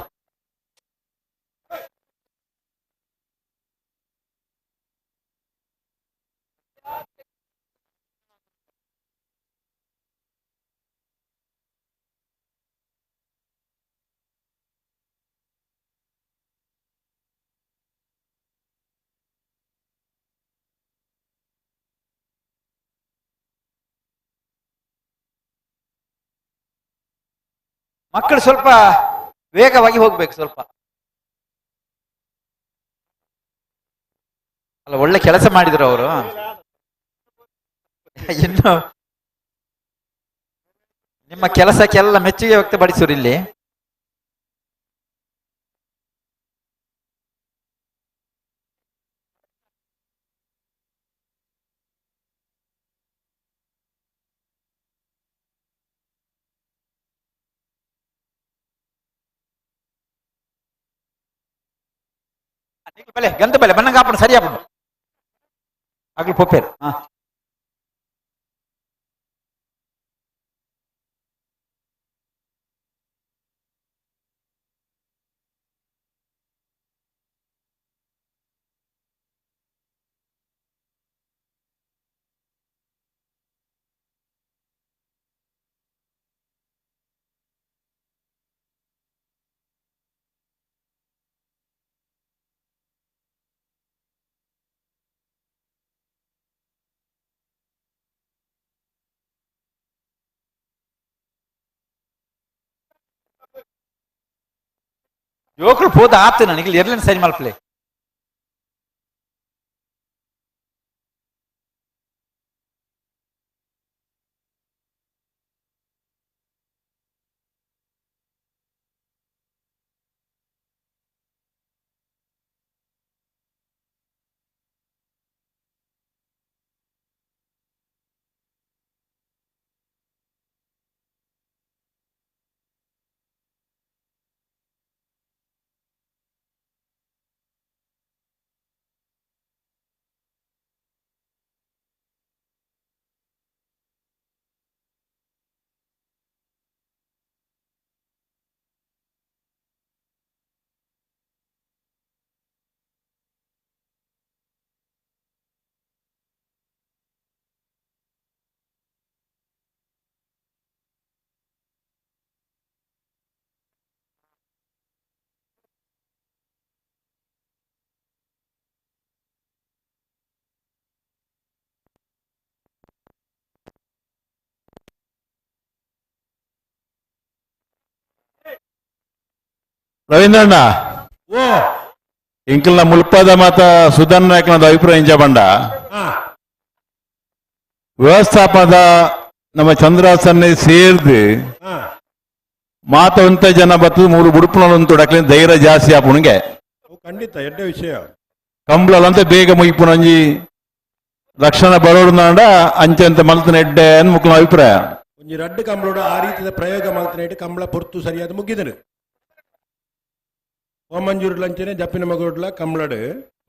ಮಕ್ಕಳು ಸ್ವಲ್ಪ ವೇಗವಾಗಿ ಹೋಗ್ಬೇಕು ಸ್ವಲ್ಪ. ಅಲ್ಲ, ಒಳ್ಳೆ ಕೆಲಸ ಮಾಡಿದ್ರು ಅವರು. ಇನ್ನು ನಿಮ್ಮ ಕೆಲಸಕ್ಕೆಲ್ಲ ಮೆಚ್ಚುಗೆ ವ್ಯಕ್ತಪಡಿಸೋರು ಇಲ್ಲಿ. ಬಲೆ ಗಂಧ ಬಲೆ ಬಣ್ಣಂಗ ಹಾಪಣ ಸರಿ ಹಾಪಣ ಆಗ್ಲಿ ಪೊಪ್ಪೇರು. ಹಾ ಜೋಕುಲು ಪೋದ ಆತು ನನಗೆ ಎರ್ಲಿನ ಸರಿ ಮಲ್ಪಲೆ. ರವೀಂದ್ರಣ್ಣ ಓ ಇಂಕಲ್ನ ಮುಲ್ಪದ ಮಾತ ಸುಧನ್ ನಾಯ್ಕನದ ಅಭಿಪ್ರಾಯ ಇಂಚ ವ್ಯವಸ್ಥಾಪನದ ನಮ್ಮ ಚಂದ್ರಾಸನ್ನೇ ಸೇರ್ದು ಮಾತ ಒಂತ ಜನ ಬತ್ತದ ಮೂರು ಬುಡುಪುನ ಡಕ್ಲಿನ ಧೈರ್ಯ ಜಾಸ್ತಿ ಆಪುಣಿಗೆ. ಖಂಡಿತ ಎಡ್ಡೆ ವಿಷಯ. ಕಂಬ್ಳಂತ ಬೇಗ ಮುಗಿಪುನಂಜಿ ರಕ್ಷಣೆ ಬರೋಡು ಅಂಚೆಂತ ಮಲ್ತನ ಎಡ್ಡೆ ಮುಕ್ಕನ ಅಭಿಪ್ರಾಯ. ಒಂಜಿ ರಡ್ಡು ಕಂಬ್ಳೋಡು ಆ ರೀತಿಯ ಪ್ರಯೋಗ ಮಲ್ತನ ಕಂಬಳ ಪೊರ್ತು ಸರಿಯಾದ ಮುಗಿದನು. ಓಮಂಜೂರು ಲಂಚನೆ ಜಪ್ಪಿನ ಮಗೋಡ್ಲ ಕಂಬ್ಳಡು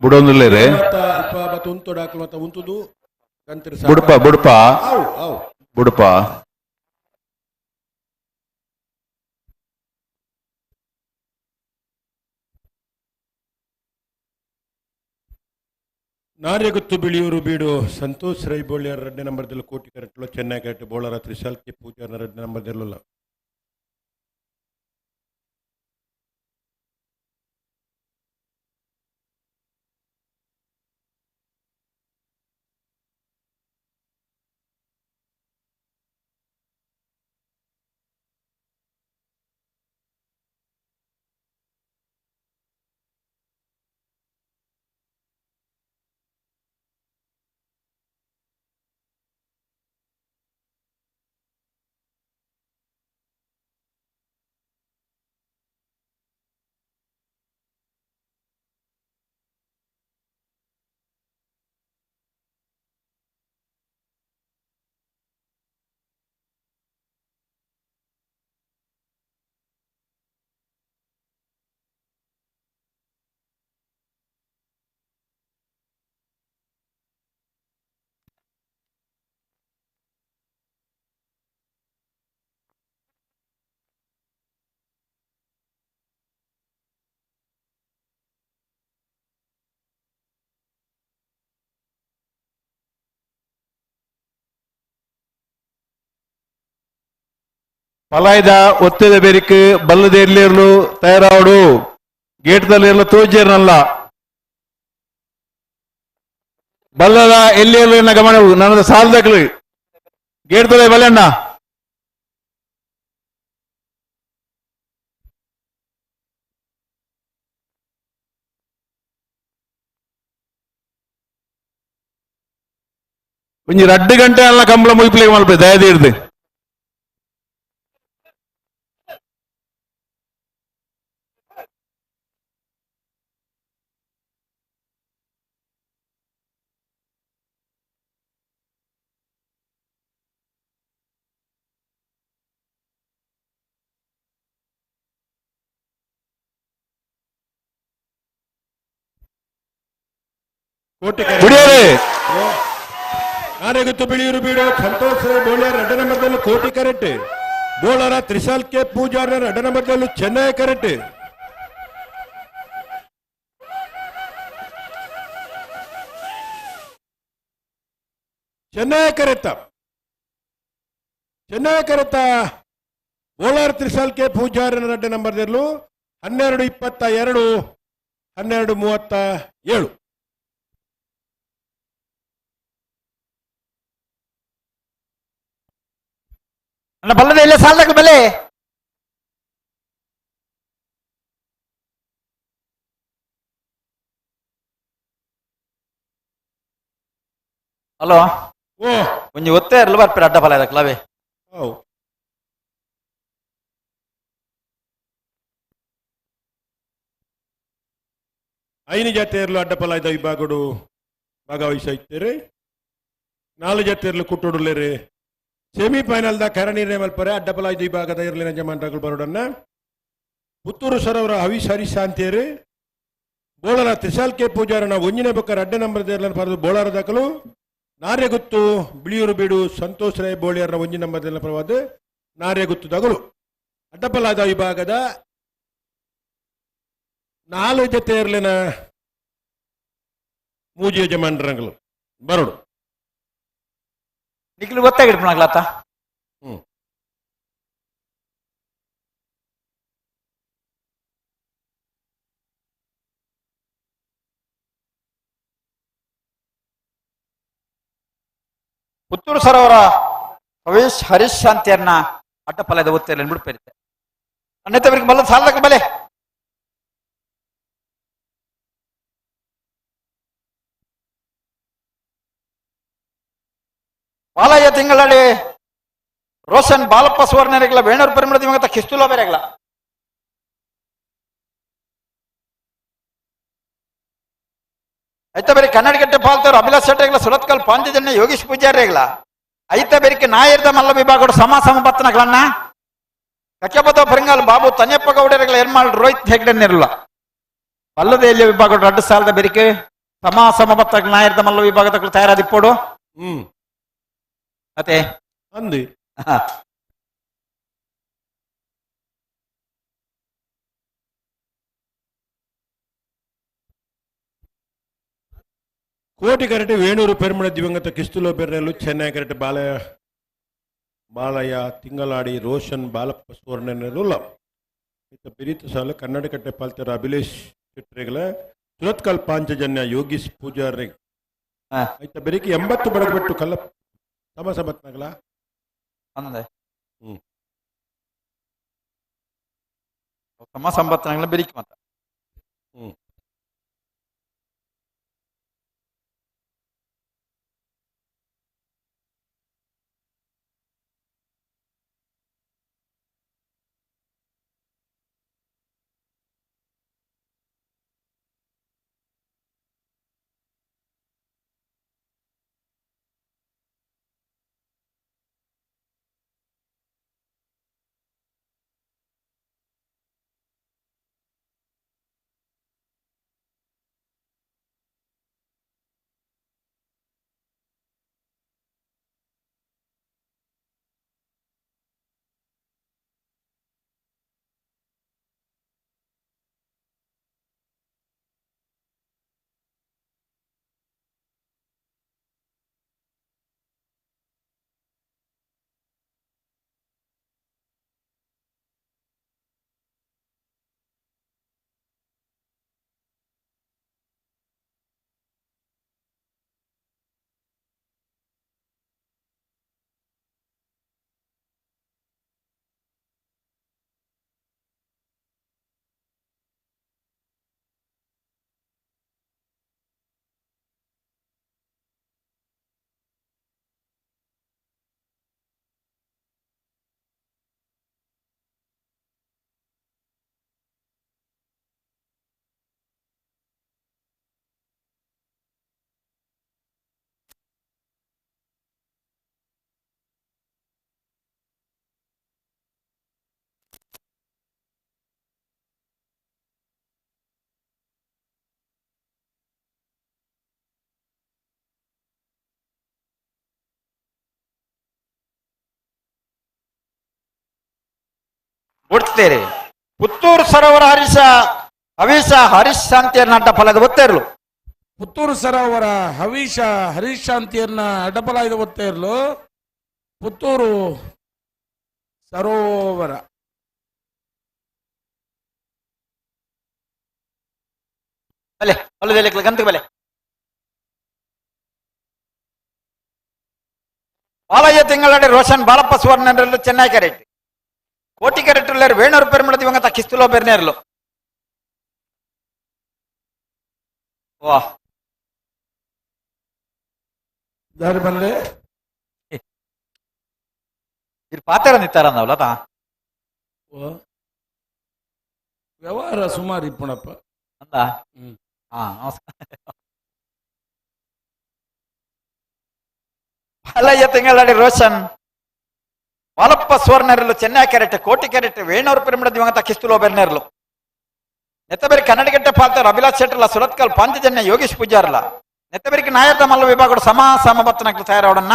ಬುಡೊಂದುಲ್ಲೇರೆ ಅಲ್ಪ ಬತ್ತ ಉಂತೋಡು ಹಾಕಲು ಮತ್ತ ಉಂತುದು ಬುಡಪ ಬುಡಪ ಬುಡಪ. ನಾರ್ಯಗುತ್ತು ಬಿಳಿಯೂರು ಬೀಡು ಸಂತೋಷ್ ರೈ ಬೋಳಿಯರ್ ಎರಡನೇ ನಂಬರ್ದಲ್ಲಿ ಕೋಟಿ ಕರೆಕ್ಟ್ಲು ಚೆನ್ನೈ ಕರೆಕ್ಟ್ ಬೋಳರ ತ್ರಿಶಾಲ್ ಕೆ ಪೂಜಾರ್ ಎರಡನೇ ನಂಬರ್ದಲ್ಲ. ಪಲಾಯ್ದ ಒತ್ತೆದ ಬೆರಿಕ್ ಬಲ್ಲದ ಎಲ್ಲಿರ್ಲು ತಯಾರಾವಡು ಗೇಟ್ದಲ್ಲಿ ತೋಜೇರ್ನಲ್ಲ ಬಲ್ಲದ ಎಲ್ಲಿರ್ಲು ಗಮನ ನನ್ನ ಸಾಲದಕ್ಲು ಗೇಟ್ ತಲೆ ಬಲ್ಲಣ್ಣ ಒಂಜಿ ರಡ್ಡು ಗಂಟೆ ಅಲ್ಲ ಕಂಬಳ ಮುಗಿಪ್ಲಿಗೆ ಮಲ್ಪೆ ದಯದೀರ್ದು ಕೋಟಿ ಬಿಡಿಯರೆ ನಾನೆಗುತ್ತು ಬಿಳಿಯೂರು ಬೀಡು ಸಂತೋಷ್ ಬೋಳಿಯರ್ ಎರಡ ನಂಬರ್ದಲ್ಲೂ ಕೋಟಿ ಕರೆಕ್ಟ್ ಬೋಳರ ತ್ರಿಶಾಲ್ ಕೆ ಪೂಜಾರ ಎರಡ ನಂಬರ್ದಲ್ಲೂ ಚೆನ್ನೈ ಕರೆಕ್ಟ್ ಚೆನ್ನೈ ಕರೆತ್ತ ಚೆನ್ನೈ ಕರೆತ್ತ ಬೋಳಾರ್ ತ್ರಿಶಾಲ್ ಕೆ ಪೂಜಾರನ ಎರಡ ನಂಬರ್ದಲ್ಲೂ 12 22 12 37. ಅಣ್ಣ ಬಲ್ಲದ ಇಲ್ಲ ಸಾಲದಾಗ ಬೆಲೆ. ಹಲೋ ಓ ಒಂಜಿ ಒತ್ತೆ ಇರಲು ಬರ್ಪಿರ ಅಡ್ಡ ಫಲ ಇದಕ್ಲವೇ. ಹೌದು. ಐನು ಜಾತಿಯರ್ಲು ಅಡ್ಡಪಲಾಯ್ದ ವಿಭಾಗಡು ಭಾಗವಹಿಸ ಇತ್ತೇರಿ. ನಾಲು ಜಾತಿಯರ್ಲು ಕುಟ್ಟುಡುಲೇರಿ. ಸೆಮಿಫೈನಲ್ the ಕರ ನಿರ್ಣಯ ಮಲ್ಪರೆ ಅಡ್ಡಪಲಾಯ್ದ ವಿಭಾಗದ ಇರ್ಲಿನ ಜಮಾನ್ರಗಳು ಬರೋಡನ್ನ ಪುತ್ತೂರು ಸರವರ ಹವೀಶ್ ಹರೀಶ್ ಶಾಂತಿಯರು ಬೋಳರ ತ್ರಿಶಾಲ್ ಕೆ ಪೂಜಾರನ ಒಂಜಿನ ಬೊಕ್ಕರ ಅಡ್ಡ ನಂಬರ್ ದೇರ್ಲನ್ ಪರದು ಬೋಳಾರ ದಾಖಲು ನಾರ್ಯಗುತ್ತು ಬಿಳಿಯೂರು ಬೀಡು ಸಂತೋಷ್ ರೈ ಬೋಳಿಯರ ಒಂಜಿ ನಂಬರ್ ದೇರ್ಲ ಪರವಾದ ನಾರ್ಯಗುತ್ತು ದಗಲು ಅಡ್ಡಪಲಾದ ವಿಭಾಗದ ನಾಲು ಜೊತೆ ಇರ್ಲಿನ ಮೂಜಿ ಯಜಮಾನರಂಗಲು ಬರೋಡು. ನಿಕ್ಲು ಗೊತ್ತಾಗಿಡ್ಪಣಾಗ್ಲಾತ. ಪುತ್ತೂರು ಸರೋವರ ಹರೀಶ್ ಹರೀಶ್ ಶಾಂತಿಯನ್ನ ಅಡ್ಡಪಲದ ಒತ್ತೆಲ್ಲ ಬಿಡ್ಪೇರಿತೆ. ಅನ್ನತವರಿಗೆ ಬಲ್ಲ ಸಾಲಕ ಬಲೆ. ಬಾಲಯ್ಯ ತಿಂಗಳಡಿ ರೋಷನ್ ಬಾಲಪ್ಪ ಸುವರ್ಣರಿಗಳ ವೇಣೂರು ಪರಿಮಳ ದಿವಂಗತ ಕಿಸ್ತುಲ ಬೇರೆಗಳ. ಐತ ಬೇರೆ ಕನ್ನಡಗಟ್ಟೆ ಪಾಲ್ತವ್ರು ಅಭಿಲಾಷ್ ಶೆಟ್ಟಿಗಳ ಸುರತ್ಕಲ್ ಪಾಂಚಜನ್ಯ ಯೋಗೀಶ್ ಪೂಜಾರಿಗಳ ಐತ ಬೇರಿಕೆ ನಾಯರ್ದ ಮಲ್ಲ ವಿಭಾಗಡು ಸಮ ಸಮ ಬತ್ತನಗಳನ್ನ ಕಕ್ಕೆಪದ ಪರಿಂಗಾಲ್ ಬಾಬು ತನ್ಯಪ್ಪ ಗೌಡರಿಗಳ ಎರ್ಮಾಳ್ ರೋಹಿತ್ ಹೆಗ್ಡೆನ್ನಿರಲ್ಲ ಪಲ್ಲದ ಎಲ್ಲಿಯ ವಿಭಾಗಡು ರಡ್ಡು ಸಾಲದ ಬೆರಿಕೆ ಸಮ ಸಮ ಬತ್ತ ನಾಯರ್ದ ಮಲ್ಲ ವಿಭಾಗದ ತಯಾರಾದಿಪ್ಪೋಡು. ಮತ್ತೆ ಅಂದಿ ಕೋಟಿ ಕರೆಟ್ ವೇಣೂರು ಪೆರ್ಮಣ ದಿವಂಗತ ಕಿಸ್ತುಲೋ ಬೆರ್ರೆಲು ಚೆನ್ನೈ ಕರೆಟ್ ಬಾಲಯ್ಯ ಬಾಲಯ್ಯ ತಿಂಗಳಾಡಿ ರೋಷನ್ ಬಾಲಪ್ಪ ಸುವರ್ಣನೆರುಲ್ಲ ಇತ್ತ ಬಿರಿತು ಸಾಲು ಕನ್ನಡಕಟ್ಟೆ ಪಾಲ್ತರ ಅಭಿಲೇಶ್ ಶೆಟ್ಟರಿಗಳ ಸುರತ್ಕಲ್ ಪಾಂಚಜನ್ಯ ಯೋಗೀಶ್ ಪೂಜಾರಿ ಐತ ಬೆರಿಕೆ 80 ಬಡಗಬೆಟ್ಟು ಕಲ್ಲ ಸಮ ಸಮತ್ನಗಲ ಅಂದೆ ಸಮ ಸಂಬತ್ತನಗಲ ಬೆರಿಕೆ ಮತ್ತ. ಒಡ್ತೇರೆ ಪುತ್ತೂರು ಸರೋವರ ಹರೀಶ ಹವೀಶ ಹರೀಶ್ ಶಾಂತಿಯನ್ನ ಅಡ್ಡ ಫಲದ ಒತ್ತೇರ್ಲು. ಪುತ್ತೂರು ಸರೋವರ ಹವೀಶ ಹರೀಶ್ ಶಾಂತಿಯನ್ನ ಅಡ್ಡಪಲಾಯ್ದ ಒತ್ತೇರ್ಲು. ಪುತ್ತೂರು ಸರೋವರ ಬಲೆ ಹೊಲದಲ್ಲಿ ಗಂತ ಬಲೆ ಬಾಲಯ್ಯ ತಿಂಗಳಡಿ ರೋಷನ್ ಬಾಳಪ್ಪ ಸುವರ್ಣರಲ್ಲೂ ಚೆನ್ನೈ ಕೆರೆಟ್ ಕೋಟಿ ಕೆರೆಟ್ ಉಳ್ಳೇರು ವೇಣೂರು ಪೆರುಮಳ ದಿವಂಗತ ಕಿಸ್ತುಲೋ ಬೆರ್ನೇರ್ಲು. ವಾಹ್ ದಾರಿ ಬಲ್ಲೆ ಇದು ಪಾತ್ರ ನಿತ್ತಾರ ತಾ. ಓ. ವ್ಯವಹಾರ ಸುಮಾರು ಇಪ್ಪಣಪ್ಪ. ಅಂದ. ಹಾ ನಮಸ್ಕಾರ. ಬಾಲಯ್ಯ ತಿಂಗಳಡಿ ರೋಷನ್ ಬಾಲಪ್ಪ ಸುವರ್ಣರಲ್ಲು ಚೆನ್ನೈ ಕೆರೆಟ್ ಕೋಟಿ ಕೆರೆಟ್ ವೇಣೂರು ಪೆರುಮಳ ದಿವಂಗತ ಕಿಸ್ತುಲೋ ಬೆರ್ನೇರ್ಲು. ನೆತ್ತಬೇರಿ ಕನ್ನಡಿಗಟ್ಟೆ ಪಾಲ್ತಾರ ಅಭಿಲಾಷ್ ಶೆಟ್ಟರ್ಲ ಸುರತ್ಕಲ್ ಪಾಂಚಜನ್ಯ ಯೋಗೇಶ್ ಪೂಜಾರ್ಲ. ನೆತ್ತಬೇರಿಗೆ ನಾಯಕ ಮಲ್ಲ ವಿಭಾಗ ಸಮ ಸಮ ಬತ್ತನಕ್ಲು ತಯಾರಾವಡನ್ನ.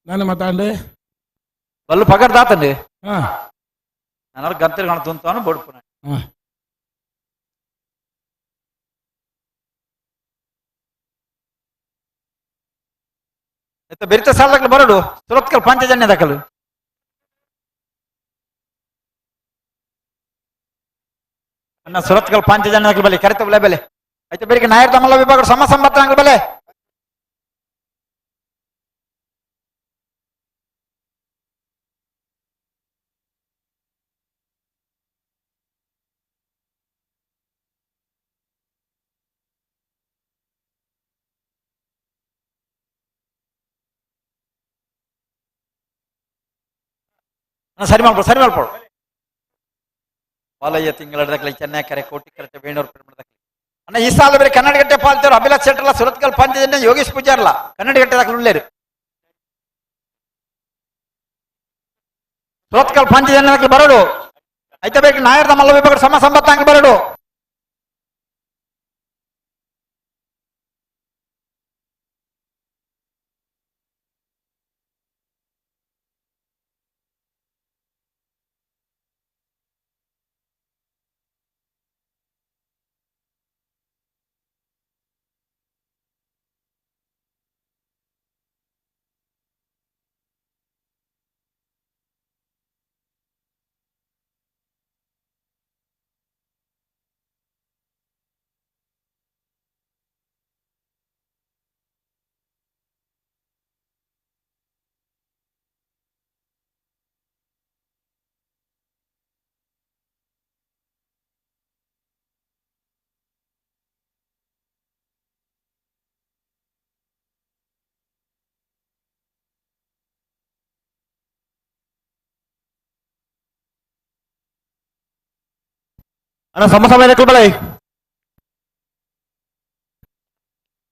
ನಾನು ಮಾತಾಡ್ಲಿ ಬಲ್ಲು ಪಗಡ್ ದಾತಂడి. ಹಾ. ನಾನು ಗಂತలు ಕಾಣುತ್ತಂತಾನು ಬೊಡ್ಪುನ. ಹಾ. ಎತ್ತ ಬೆರಿತ ಸಾಲದಕ್ಕಲು ಬರಡು ಸುರತ್ಕಲ್ ಪಾಂಚಜನ್ಯ ದಕಲು. ಅಣ್ಣ ಸುರತ್ಕಲ್ ಪಾಂಚಜನ್ಯ ದಕಲು ಬಲೆ ಕರೆತ ಬಲೆ ಬೆಲೆ ಐತೆ ಬೆರಿಗೆ ನಾಯರ್ ತಮ್ಮಲ್ಲ ವಿಭಾಗ ಸಮ ಸಂಬತ್ತ ಅಂಗ್ಲ ಬಲೆ. ಸರಿ ಮಾಡ್ಬೋದು ಸರಿ ಮಾಡ್ಬೋದು. ಬಾಲಯ್ಯ ತಿಂಗಳ ಚೆನ್ನೈ ಕರೆ ಕೋಟಿ ಕರೆಟೆ ವೇಣೂರು ಪೆರುಮಳದಕ್ಕೆ. ಅಣ್ಣ ಈ ಸಾಲ ಬೇರೆ ಕನ್ನಡಗಟ್ಟೆ ಪಾಲ್ತೇರು ಅಭಿಲಾಷ್ ಶೆಟ್ಟರ್ಲ ಸುರತ್ಕಲ್ ಪಾಂಚಜನ್ಯ ಯೋಗೇಶ್ ಪೂಜಾರ್ಲ ಕನ್ನಡಗಟ್ಟೆ ದಾಖಲು ಉಳ್ಳೇರು. ಸುರತ್ಕಲ್ ಪಾಂಚಜನ್ಯ ದಾಖಲು ಬರಡು ಐತೆ ಬೇಕು ನಾಯರ್ದ ಮಲ್ಲ ವಿಭಾಗ ಸಮ ಸಂಬತ್ತ ಬರಡು. ಅಣ್ಣ ಸಮ ಸಮಯ ಬಳೆ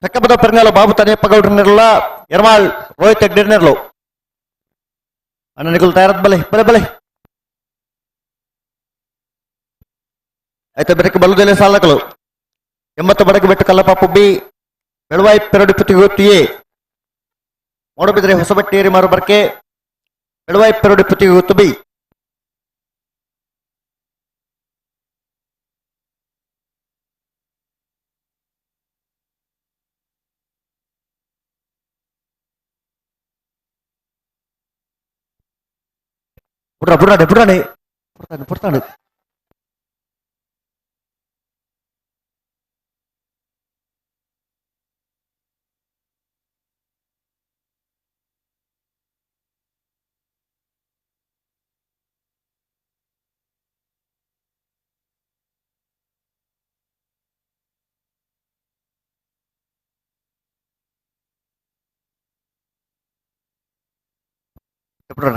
ಚಕ್ಕಬದ ಪೆರ್ನಾಲು ಬಾಬು ತನಿಯಪ್ಪ ಗೌಡ್ರನಿರಲ್ಲ ಎರ್ಮಾಳ್ ರೋಹಿತ್ ಹೆಗ್ಡೆರ್ನಿರ್ಲು. ಅಣ್ಣ ನಿಕುಲ್ ತಯಾರದ್ ಬಲೆ ಬಲೆ ಬಲೆ ಆಯ್ತು ಬೆರಕೆ ಬಲ್ಲುದೆಲೆ ಸಾಲಕಲು 80 ಬಡಗು ಬೆಟ್ಟು ಕಲ್ಲಪಾಪು ಬಿ ಬೆಳವಾಯಿ ಪೆರಡು ಪುತಿಗೊತ್ತು ಎ ಮೂಡಬಿದ್ರೆ ಹೊಸಬಟ್ಟೇರಿ ಮಾರುಬರ್ಕೆ ಬೆಳವಾಯಿ ಪೆರಡು ಪುತಿಗೊತ್ತು ಬಿ. ಬುಡ್ರ ಬುಡ್ರಾಣೆ ಬುಡ್ರಾಣೆ ಪುಡ್ತಾನೆ ಪುಡ್ತಾನೆ.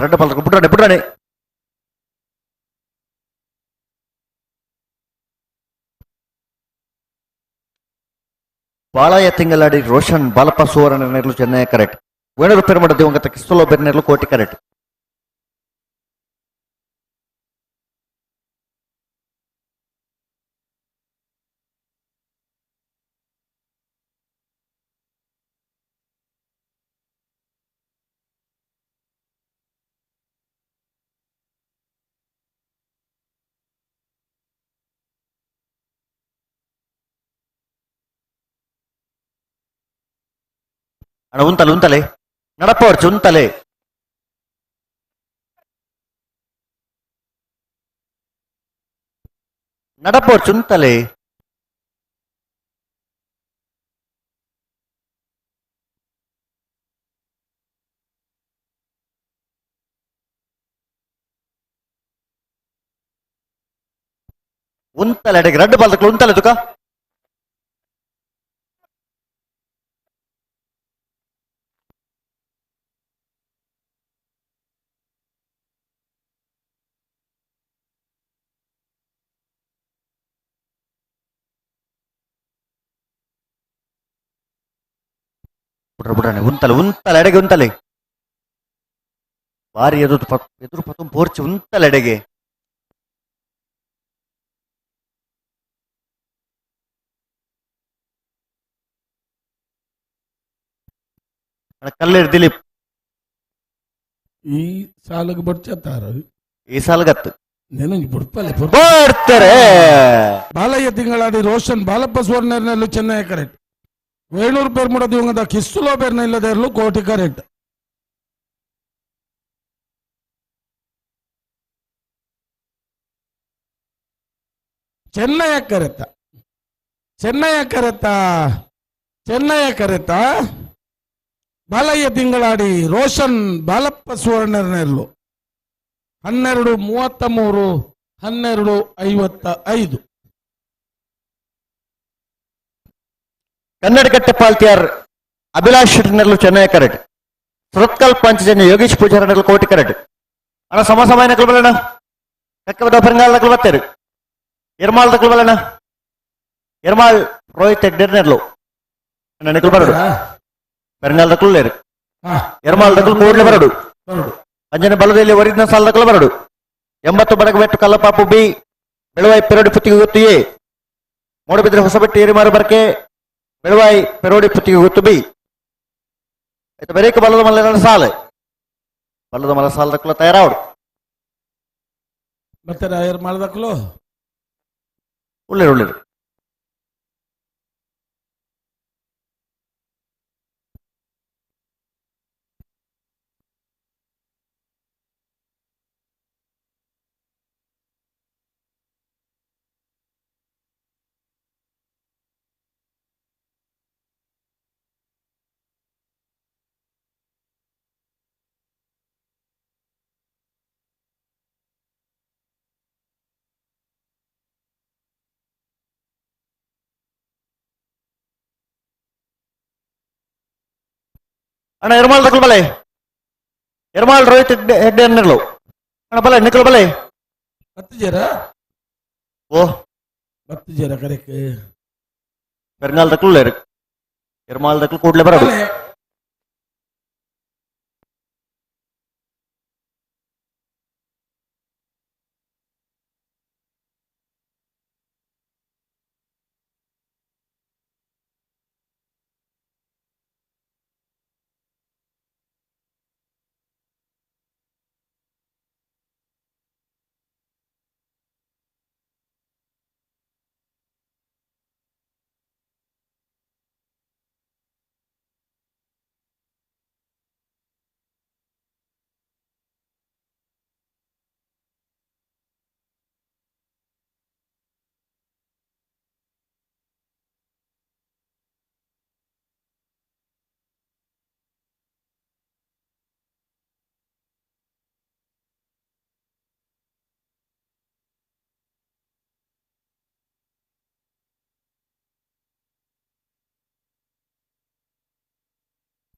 ரெண்டு பால் புட்ரானே புட்ரானே. ಬಾಳಯ್ಯ ತಿಂಗಳಾಡಿ ರೋಷನ್ ಬಾಲಪ್ಪ ಸುವರ್ಣ ನೆರಳು ಚೆನ್ನೈ ಕರೆಕ್ಟ್. ವೇಣೂರು ಪೆರುಮಡ ದಿವಂಗತ ಕಿಸ್ತಲೋ ಬೆರ್ನೆರ್ಲು ಕೋಟಿ ಕರೆಕ್ಟ್. ಅಣ್ಣ ಉಂತಲೆ ಉಂತಲೆ ನಡಪವರ್ಚು ಉಂತಲೆ. ನಡಪವರ್ಚು ಉಂತಲೆ. ಉಂತಲೆ ಅಡೆಗೆ ರಡ್ಡು ಬಾಲ್ದಕ್ಲು ಉಂತಲೆ ತುಕ. ಬುಡ್ರ ಬುಡ್ರಾಣೆ ಉಂತಲೆ ಉಂತಲೆ ಎಡೆಗೆ ಉಂತಲೆ. ಬಾರಿ ಎದುರು ಎದುರು ಪತುಂ ಪೋರ್ಚಿ ಉಂತಲೆ ಎಡೆಗೆ. ಅಣ್ಣ ಕಲ್ಲೇರು ದಿಲೀಪ್. ಈ ಸಾಲಗ್ ಬಡ್ಚತ್ತಾರ. ಈ ಸಾಲಗತ್ತು ನೆನಂಜಿ ಬುಡ್ಪಲೆ ಬರ್ತಾರೆ. ಬಾಲಯ್ಯ ತಿಂಗಳಾಡಿ ರೋಷನ್ ಬಾಲಪ್ಪ ಸುವರ್ಣರ್ನಲ್ಲೂ ಚೆನ್ನೈ ಕರೆಕ್ಟ್. ವೇಣೂರು ಪೆರ್ಮುಡ ದಿವಂಗತ ಕಿಸ್ತುಲೋ ಬೆರ್ನ ಇಲ್ಲದೆ ಇರಲು ಕೋಟಿ ಕರೆಕ್ಟ್. ಚೆನ್ನಯ ಕರೆತ ಚೆನ್ನಯ ಕರೆತ ಚೆನ್ನಯ ಕರೆತ ಬಾಲಯ್ಯ ತಿಂಗಳಾಡಿ ರೋಷನ್ ಬಾಲಪ್ಪ ಸುವರ್ಣರ್ನೆರ್ಲು 12:33 12:55. ಕನ್ನಡಕಟ್ಟೆ ಪಾಲ್ತಿಯಾರ್ ಅಭಿಲಾಷ್ ಶೆಟ್ಟಿನಲ್ಲೂ ಚೆನ್ನೈ ಕರೆಕ್ಟ್. ಸುರತ್ಕಲ್ ಪಂಚಜನ್ಯ ಯೋಗೇಶ್ ಪೂಜಾರನಲ್ಲೂ ಕೋಟಿ ಕರೆಕ್ಟ್. ಅಣ್ಣ ಸಮ ಸಮಯ ನಕಲು ಬಲ್ಲಣ್ಣ. ಕಕ್ಕಬದ ಪೆರಂಗಾಲ್ ನಕಲು ಬತ್ತೇರು. ಎರ್ಮಾಳ್ ನಕಲು ಬಲ್ಲಣ್ಣ. ಎರ್ಮಾಳ್ ರೋಹಿತ್ ಹೆಗ್ಡೆರ್ನೆರ್ಲು ಅಣ್ಣ ನಕಲು ಬರಡು. ಪೆರಂಗಾಲ್ ನಕಲು ಲೇರು. ಎರ್ಮಾಳ್ ನಕಲು ಕೂಡಲೇ ಬರಡು. ಅಂಜನೆ ಬಲದಲ್ಲಿ ಒರಿದಿನ ಸಾಲ ನಕಲು ಬರಡು. 80 ಬಡಗಬೆಟ್ಟು ಕಲ್ಲಪಾಪು ಬಿ ಬೆಳವಾಯಿ ಪೆರೋಡಿ ಪುತ್ತಿಗೆ ಗೊತ್ತು ಎ ಮೂಡಬಿದ್ರೆ ಹೊಸಬೆಟ್ಟು ಏರಿಮಾರು ಬರ್ಕೆ ಬೆಳವಾಯಿ ಪೆರೋಡಿ ಪುತ್ತಿಗೆ ಗೊತ್ತು ಬಿ. ಆಯ್ತು ಬರೇಕ ಬಲದ ಮಲ್ಲ ಸಾಲ ಬಲದ ಮಲ್ಲ ಸಾಲ ದಕ್ಕಲ ತಯಾರಾವಡು. ಮತ್ತೆ ರಾಯರ್ ಮಾಡದಕ್ಕಲು ಉಳ್ಳೇರು ಉಳ್ಳೇರು. ಅಣ್ಣ ಎರ್ಮಾಳ್ ದಕ್ಕಲು ಬಲೆ. ಎರ್ಮಾಳ್ ರೋಹಿತ್ ಹೆಗ್ಡೆ ಅನ್ನರ್ಲು ಅಣ್ಣ ಬಲೆ ನಿಕ್ಕಲು ಬಲೆ. 10 ಜರ ಓ 10 ಜರ ಕರೆಕ್ಟ್. ಪೆರಂಗಾಲ್ ದಕ್ಕಲು ಲೇರು. ಎರ್ಮಾಳ್ ದಕ್ಕಲು ಕೂಡಲೇ ಬರಡು.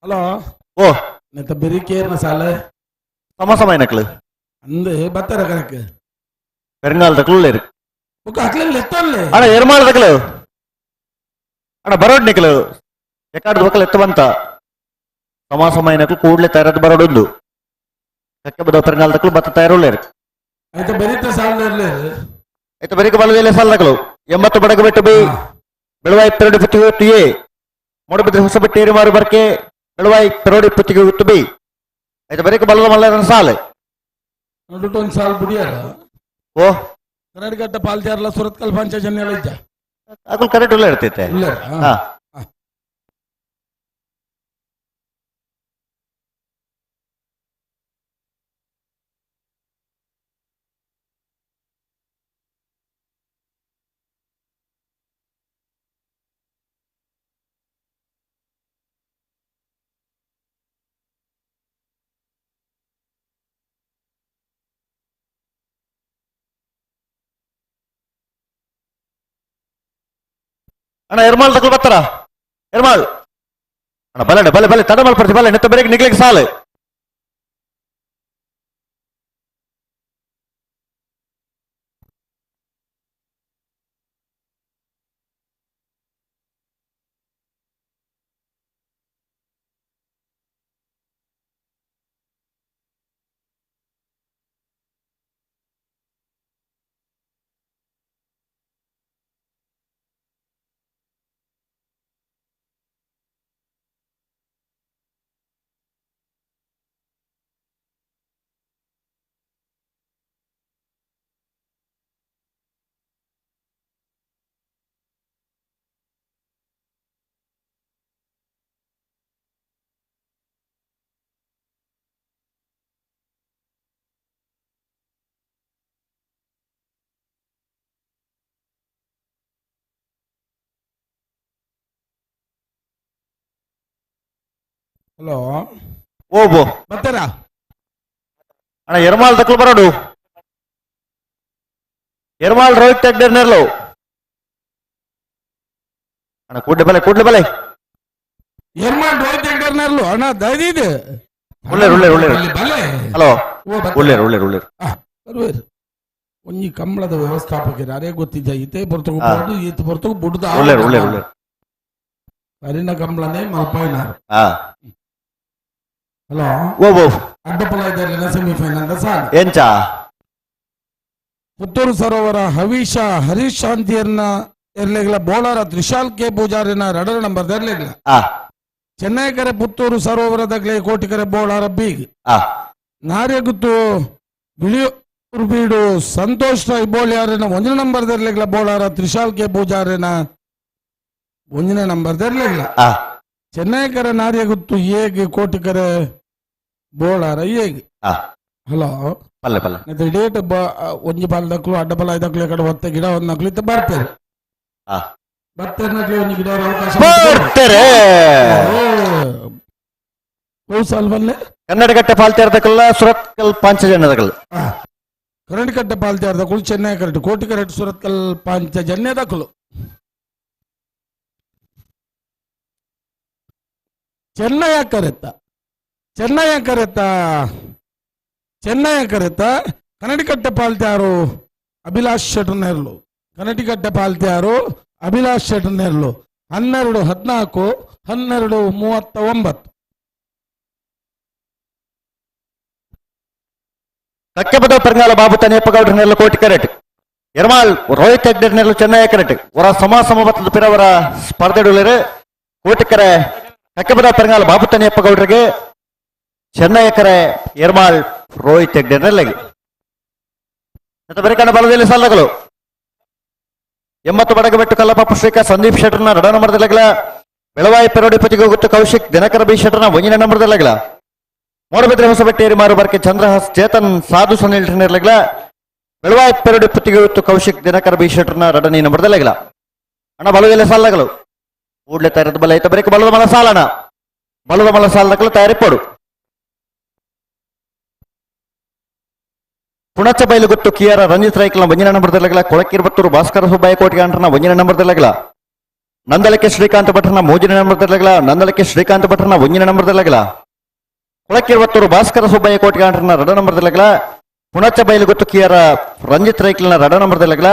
Hello. ಓ ನೆತ್ತ ಬೆರಿಕೇರ್ನ ಸಾಲ ಸಮ ಸಮ ಏನಕ್ಲು ಅಂದು ಬತ್ತಾರ ಕರಕ್ ಪೆರಂಗಾಲ್ ದಕ್ಲು ಉಳ್ಳೇರು ಬುಕ್ಕ ಅಕ್ಲೆಲ್ಲ ಎತ್ತಲ್ಲೇ ಅಣ್ಣ ಎರ್ಮಾಲ್ ದಕ್ಲು ಅಣ್ಣ ಬರೋಡ್ ನಿಕ್ಲು ಎಕಾಡ್ ಬೊಕ್ಕಲ್ ಎತ್ತ ಬಂತ ಸಮ ಸಮ ಏನಕ್ಲು ಕೂಡ್ಲೆ ತಯಾರದ್ ಬರೋಡುಂದು ಕಕ್ಕೆ ಬದ ಪೆರಂಗಾಲ್ ದಕ್ಲು ಬತ್ತ ತಯಾರುಳ್ಳೇರು ಆಯ್ತಾ ಬೆರಿತ ಸಾಲ ಇರ್ಲಿ ಆಯ್ತು ಬರೀಕ ಬಲದಲ್ಲಿ ಸಾಲದಕ್ಲು 80 ಬಡಗಬೆಟ್ಟು ಬಿ ಬೆಳವಾಯಿ ಪೆರಡಿ ಪುತ್ತಿಗೆ ಹೊತ್ತು ಎ ಮೂಡಬಿದ್ರೆ ಹೊಸಬೆಟ್ಟು ಮಾರು ಬರ್ಕೆ ಬೆಳವಾಯಿ ಪೆರೋಡಿ ಪುತ್ತಿಗೆ ಹೊತ್ತು ಬಿ ಆಯ್ತು ಬರೀಕ ಬಲದ ಮಲ್ಲರನ ಸಾಲು ನಡುಟು ಒಂದ್ ಸಾಲ್ ಬಿಡಿಯಾರ ಓ ಕನ್ನಡಗಟ್ಟ ಪಾಲ್ಚಾರಲ್ಲ ಸುರತ್ಕಲ್ ಪಂಚಜನ್ಯ ಇದ್ದ ಅಕುಲ್ ಕರೆಕ್ಟ್ ಉಳ್ಳ ಇರ್ತೈತೆ ಇಲ್ಲ ಹಾ ಅಣ್ಣ ಎರ್ಮಾಲ್ ತಗೊಳ್ ಬರ್ತಾರ ಎರ್ಮಾಲ್ ಅಣ್ಣ ಬಲೆ ಬಲೆ ಬಲೆ ತಡ ಮಲ್ಪಡ್ತಿ ಬಲೆ ನೆತ್ತ ಬೆರಗ್ ನಿಗ್ಲಿಕ್ಕೆ ಸಾಲು ಹಲೋ ಓ ಬೋ ಬರ್ತಾರಾ ಅಣ್ಣ ಎರ್ಮಾಲ್ ತಕ್ಲು ಬರೋಡು ಎರ್ಮಾಲ್ ರೋಹಿತ್ ಹೆಗ್ಡೆ ನೆರ್ಲು ಅಣ್ಣ ಕೂಡ್ಲೆ ಬಲೆ ಕೂಡ್ಲೆ ಬಲೆ ಎರ್ಮಾಲ್ ರೋಹಿತ್ ಹೆಗ್ಡೆರ್ನರ್ಲು ಅಣ್ಣ ದಯದಿದೆ ಉಳ್ಳೇರು ಉಳ್ಳೇರು ಉಳ್ಳೇರು ಬಲೆ ಹಲೋ ಓ ಬರ್ತಾರೆ. ಉಳ್ಳೇರು ಉಳ್ಳೇರು ಉಳ್ಳೇರು ಬರುವೇರು ಒಂಜಿ ಕಂಬಳದ ವ್ಯವಸ್ಥಾಪಕರು ಅರೇ ಗೊತ್ತಿದ್ದ ಇತೇ ಬರ್ತಗು ಆ. ಬರೋದು ಈತ ಬರ್ತಗು ಬುಡ್ದ ಉಳ್ಳೇರು ಉಳ್ಳೇರು ಉಳ್ಳೇರು ಅರಿನ ಕಂಬಳನೇ ಮಲ್ಪಾಯಿನಾರು ಹಾ ಹಲೋ ಓ ಬೋ ಅಡ್ಡಪಲ ಇದ್ದಾರೆ ಸೆಮಿಫೈನಲ್ ಸಾಲ ಎಂಚಾ ಪುತ್ತೂರು ಸರೋವರ ಹವೀಶ ಹರೀಶ್ ಶಾಂತಿಯನ್ನ ಎರ್ಲೆಗ್ಲ ಬೋಳಾರ ತ್ರಿಶಾಲ್ ಕೆ ಪೂಜಾರಿನ ರಡರ ನಂಬರ್ ಎರ್ಲೆಗ್ಲ ಆ ಚೆನ್ನೈಕರೆ ಪುತ್ತೂರು ಸರೋವರದಗ್ಲೆ ಕೋಟಿಕರೆ ಬೋಳಾರ ಬೀಗ್ ಆ ನಾರ್ಯಗುತ್ತು ಬಿಳಿಯೂರು ಬೀಡು ಸಂತೋಷ್ ರೈ ಬೋಳ್ಯಾರಿನ ಒಂದನೇ ನಂಬರ್ ದರ್ಲೆಗ್ಲ ಬೋಳಾರ ತ್ರಿಶಾಲ್ ಕೆ ಪೂಜಾರಿನ ಒಂದನೇ ನಂಬರ್ ದರ್ಲೆಗ್ಲ ಆ ಚೆನ್ನೈಕರ ನಾರ್ಯಗುತ್ತು ಏಗ್ ಕೋಟಿಕರೆ ಬೋಳಾರ ಏಗ್ ಆ ಹಲೋ ಪಲ್ಲೆ ಪಲ್ಲೆ ಮತ್ತೆ ಡೇಟ್ ಒಂಜಿ ಬಾಲ್ ದಕ್ಲು ಅಡ್ಡ ಬಲ ಐದಕ್ಲು ಕಡೆ ಒತ್ತೆ ಗಿಡ ಒಂದ್ ನಕ್ಲು ಇತ್ತ ಬರ್ತಾರೆ ಆ ಬರ್ತಾರೆ ನಕ್ಲು ಒಂಜಿ ಗಿಡ ಅವಕಾಶ ಬರ್ತಾರೆ ಸಾಲ್ ಬಲ್ಲೆ ಕನ್ನಡಗಟ್ಟೆ ಪಾಲ್ತೇರ್ದಕ್ಕಲ್ಲ ಸುರತ್ಕಲ್ ಪಾಂಚಜನ್ಯದಕಲ್ ಕರಂಡಿಕಟ್ಟೆ ಪಾಲ್ತೇರ್ ದಕ್ಕಲು ಚೆನ್ನೈ ಕರೆಕ್ಟ್ ಕೋಟಿ ಕರೆಕ್ಟ್ ಸುರತ್ಕಲ್ ಪಾಂಚಜನ್ಯ ದಕ್ಕಲು ಚೆನ್ನೈ ಕರೆತ್ತ ಚೆನ್ನೈ ಕರೆತ್ತ ಚೆನ್ನೈ ಕರೆತ್ತ ಕನ್ನಡಿಕಟ್ಟೆ ಪಾಲ್ತ್ಯಾರು ಅಭಿಲಾಷ್ ಶೆಟ್ಟರ್ ನೆರಳು ಕನ್ನಡಿಕಟ್ಟೆ ಪಾಲ್ತ್ಯಾರು ಅಭಿಲಾಷ್ ಶೆಟ್ಟರ್ ನೆರಳು 12 14 12 39. ಕಕ್ಕೆಬದ ಪೆರಂಗಾಲ ಬಾಬು ತನಿಯಪ್ಪಗೌಡ್ರ ನೆರಳು ಕೋಟಿ ಕರೆಟ್ ಎರ್ಮಾಲ್ ರೋಹಿತ್ ಹೆಗ್ಡೆ ನೆರಳು ಚೆನ್ನೈ ಕರೆಟ್ ವರ ಸಮ ಸಮಬತ್ತದ ಪಿರವರ ಸ್ಪರ್ಧೆಡುಳ್ಳರು ಕೋಟಿಕರೆ ಕಕ್ಕೆಬದ ಪೆರಂಗಾಲ ಬಾಬು ತನಿಯಪ್ಪಗೌಡರಿಗೆ ಚೆನ್ನೈ ಕರೆ ಎರ್ಮಾಲ್ ರೋಹಿತ್ ಹೆಗ್ಡೆ ನೆರಳಿಗೆ ಬರಿಕಣ್ಣ ಬಲದಲ್ಲಿ ಸಾಲಗಳು 80 ಬಡಗಬೆಟ್ಟು ಕಲ್ಲಪ್ಪ ಪುಷ್ಟಿಕ ಸಂದೀಪ್ ಶೆಟ್ಟರ್ನ ರಡ ನಂಬರ್ದಲ್ಲಗಲ ಬೆಳವಾಯಿ ಪೆರೋಡಿ ಪತಿಗೆ ಗೊತ್ತು ಕೌಶಿಕ್ ದಿನಕರ ಬಿ ಶೆಟ್ಟರ್ನ ಒಂದಿನ ನಂಬರ್ದಲ್ಲಗಲ ಮೂಡಬಿದ್ರೆ ಹೊಸಬೆಟ್ಟೇರಿ ಮಾರು ಬರ್ಕೆ ಚಂದ್ರಹಾಸ್ ಚೇತನ್ ಸಾಧು ಸನ್ನಿರ್ಲಗಲ ಬೆಳವಾಯಿ ಪೆರೋಡಿ ಪತಿಗೆ ಗೊತ್ತು ಕೌಶಿಕ್ ದಿನಕರ ಬಿ ಶೆಟ್ಟರ್ನ ರಡನಿ ನಂಬರ್ದಲ್ಲಗಲ ಅಣ್ಣ ಬಲದಲ್ಲಿ ಸಾಲಗಳು ಕೂಡ್ಲೆ ತಯಾರದ ಬಲ ಐತ ಬರೀಕ ಬಲದ ಮಲ ಸಾಲಣ ಬಲದ ಮಲ ಸಾಲದಕ್ಕಲು ತಯಾರಿಪೋಡು ಪುಣಚ ಬೈಲು ಗೊತ್ತು ಕಿಯಾರ ರಂಜಿತ್ ರೈಕ್ಲ ಒಂಜಿನ ನಂಬರ್ದಲ್ಲಗಲ ಕೊಳಕಿರ್ಬತ್ತೂರು ಭಾಸ್ಕರ ಸುಬ್ಬಯ್ಯ ಕೋಟಿಗಾಂಡ್ರನ ಒಂಜಿನ ನಂಬರ್ದಲ್ಲಗಲ ನಂದಲಕ್ಕೆ ಶ್ರೀಕಾಂತ ಭಟ್ರನ ಮೂಜಿನ ನಂಬರ್ದರ್ಲಗಲ ನಂದಲಕ್ಕೆ ಶ್ರೀಕಾಂತ ಭಟ್ರನ ಒಂಜಿನ ನಂಬರ್ದರ್ಲಗಲ ಕುಳಕ್ಕಿರುವತ್ತೂರು ಭಾಸ್ಕರ ಸುಬ್ಬಯ್ಯ ಕೋಟಿಗಾಂಡ್ರನ ರಡ ನಂಬರ್ದರ್ಲಗಲ ಪುಣಚ ಬೈಲು ಗೊತ್ತು ಕಿಯರ ರಂಜಿತ್ ರೈಕ್ಲನ ರಡ ನಂಬರ್ದರ್ಲಗಲ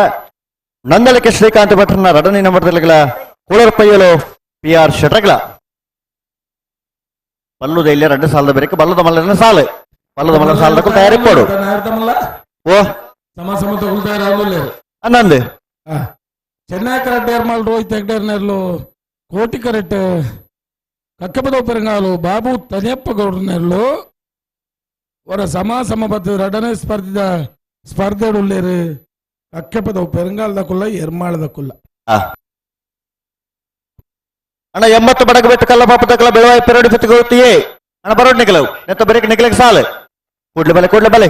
ನಂದಲಕ್ಕೆ ಶ್ರೀಕಾಂತ ಭಟ್ರನ ರಡನೇ ನಂಬರ್ದರ್ಲಗಲ ಕೂಳರ್ ಪಯ್ಯಲು ಪಿ ಆರ್ ಶೆಟ್ರಗಲ ಬಲ್ಲುದ ಇಲ್ಲಿ ರಡ್ಡು ಸಾಲದ ಬೇರೆ ಬಲ್ಲದ ಮಲ್ಲನ ಸಾಲು ಬಲ್ಲದ ಮಲ್ಲ ಸಾಲದಕ್ಕೂ ತಯಾರಿಪ್ಪೋಡು ಓ ಸಮ ಸಮ ತಗೊಳ್ತಾ ಅನ್ನಂದು ಚೆನ್ನೈ ಕರೆಕ್ಟ್ ಏರ್ಮಾಲ್ ರೋಹಿತ್ ಹೆಗ್ಡೇರ್ನೆರ್ಲು ಕೋಟಿ ಕರೆಕ್ಟ್ ಕಕ್ಕಪದ ಪೆರಂಗಾಲು ಬಾಬು ತನಿಯಪ್ಪ ಗೌಡ್ರನೆರ್ಲು ಅವರ ಸಮ ಸಮ ಬತ್ತ ರಡನೆ ಸ್ಪರ್ಧಿದ ಸ್ಪರ್ಧೆ ಉಳ್ಳೇರು ಕಕ್ಕೆಪದ ಪೆರಂಗಾಲದ ಕುಲ್ಲ ಎರ್ಮಾಳದ ಕುಲ್ಲ. ಅಣ್ಣ 80 ಬಡಗ ಬೆಟ್ಟು ಕಲ್ಲ ಪಾಪ ತಕ್ಕಲ ಬೆಳವಾಯಿ ಪೆರಡಿ ಪೆತ್ತು ಅಣ್ಣ ಬರೋಡ್ ನಿಕಲವು ನೆತ್ತ ಬರೀಕ್ ನಿಕಲಕ್ಕೆ ಸಾಲು ಕೂಡ್ಲೆ ಬಲೆ ಕೂಡ್ಲೆ ಬಲೆ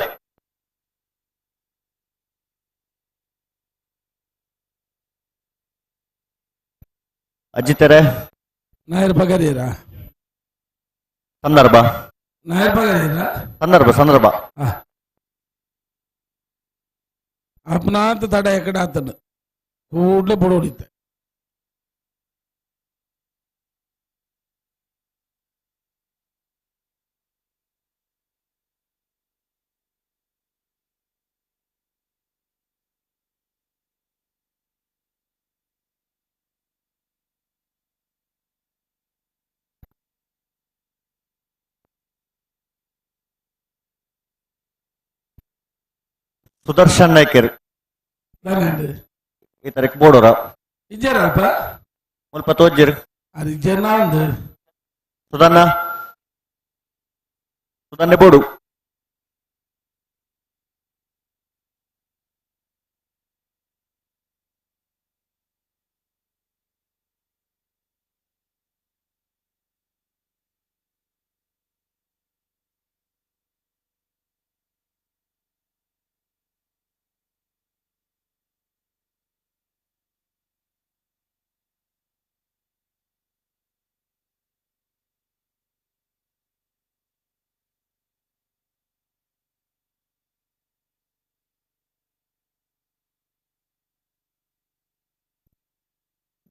ಅಜ್ಜಿತರೆ ನಾಯರ್ ಪಗರೀರ ಸಂದರ್ಭ ನಾಯರ್ ಪಗರೀರ ಸಂದರ್ಭ ಸಂದರ್ಭ ಅಪ್ನಾಂತ ತಡ ಎಕಡೆ ಆತನು ಕೂಡ್ಲೆ ಬುಡೋಡಿತ್ತೆ. ಸುದರ್ಶನ್ ನಾಯ್ಕರ್ ಈ ತಾರೀಕು ಬೋಡೋರ ಇಜ್ಜಾರಲ್ಪ ಮುಲ್ಪ ತೋಜ್ಜಿರ್ ಅದು ಇಜ್ಜೇನ ಅಂದು ಸುಧನ್ನ ಸುಧನ್ನೆ ಬೋಡು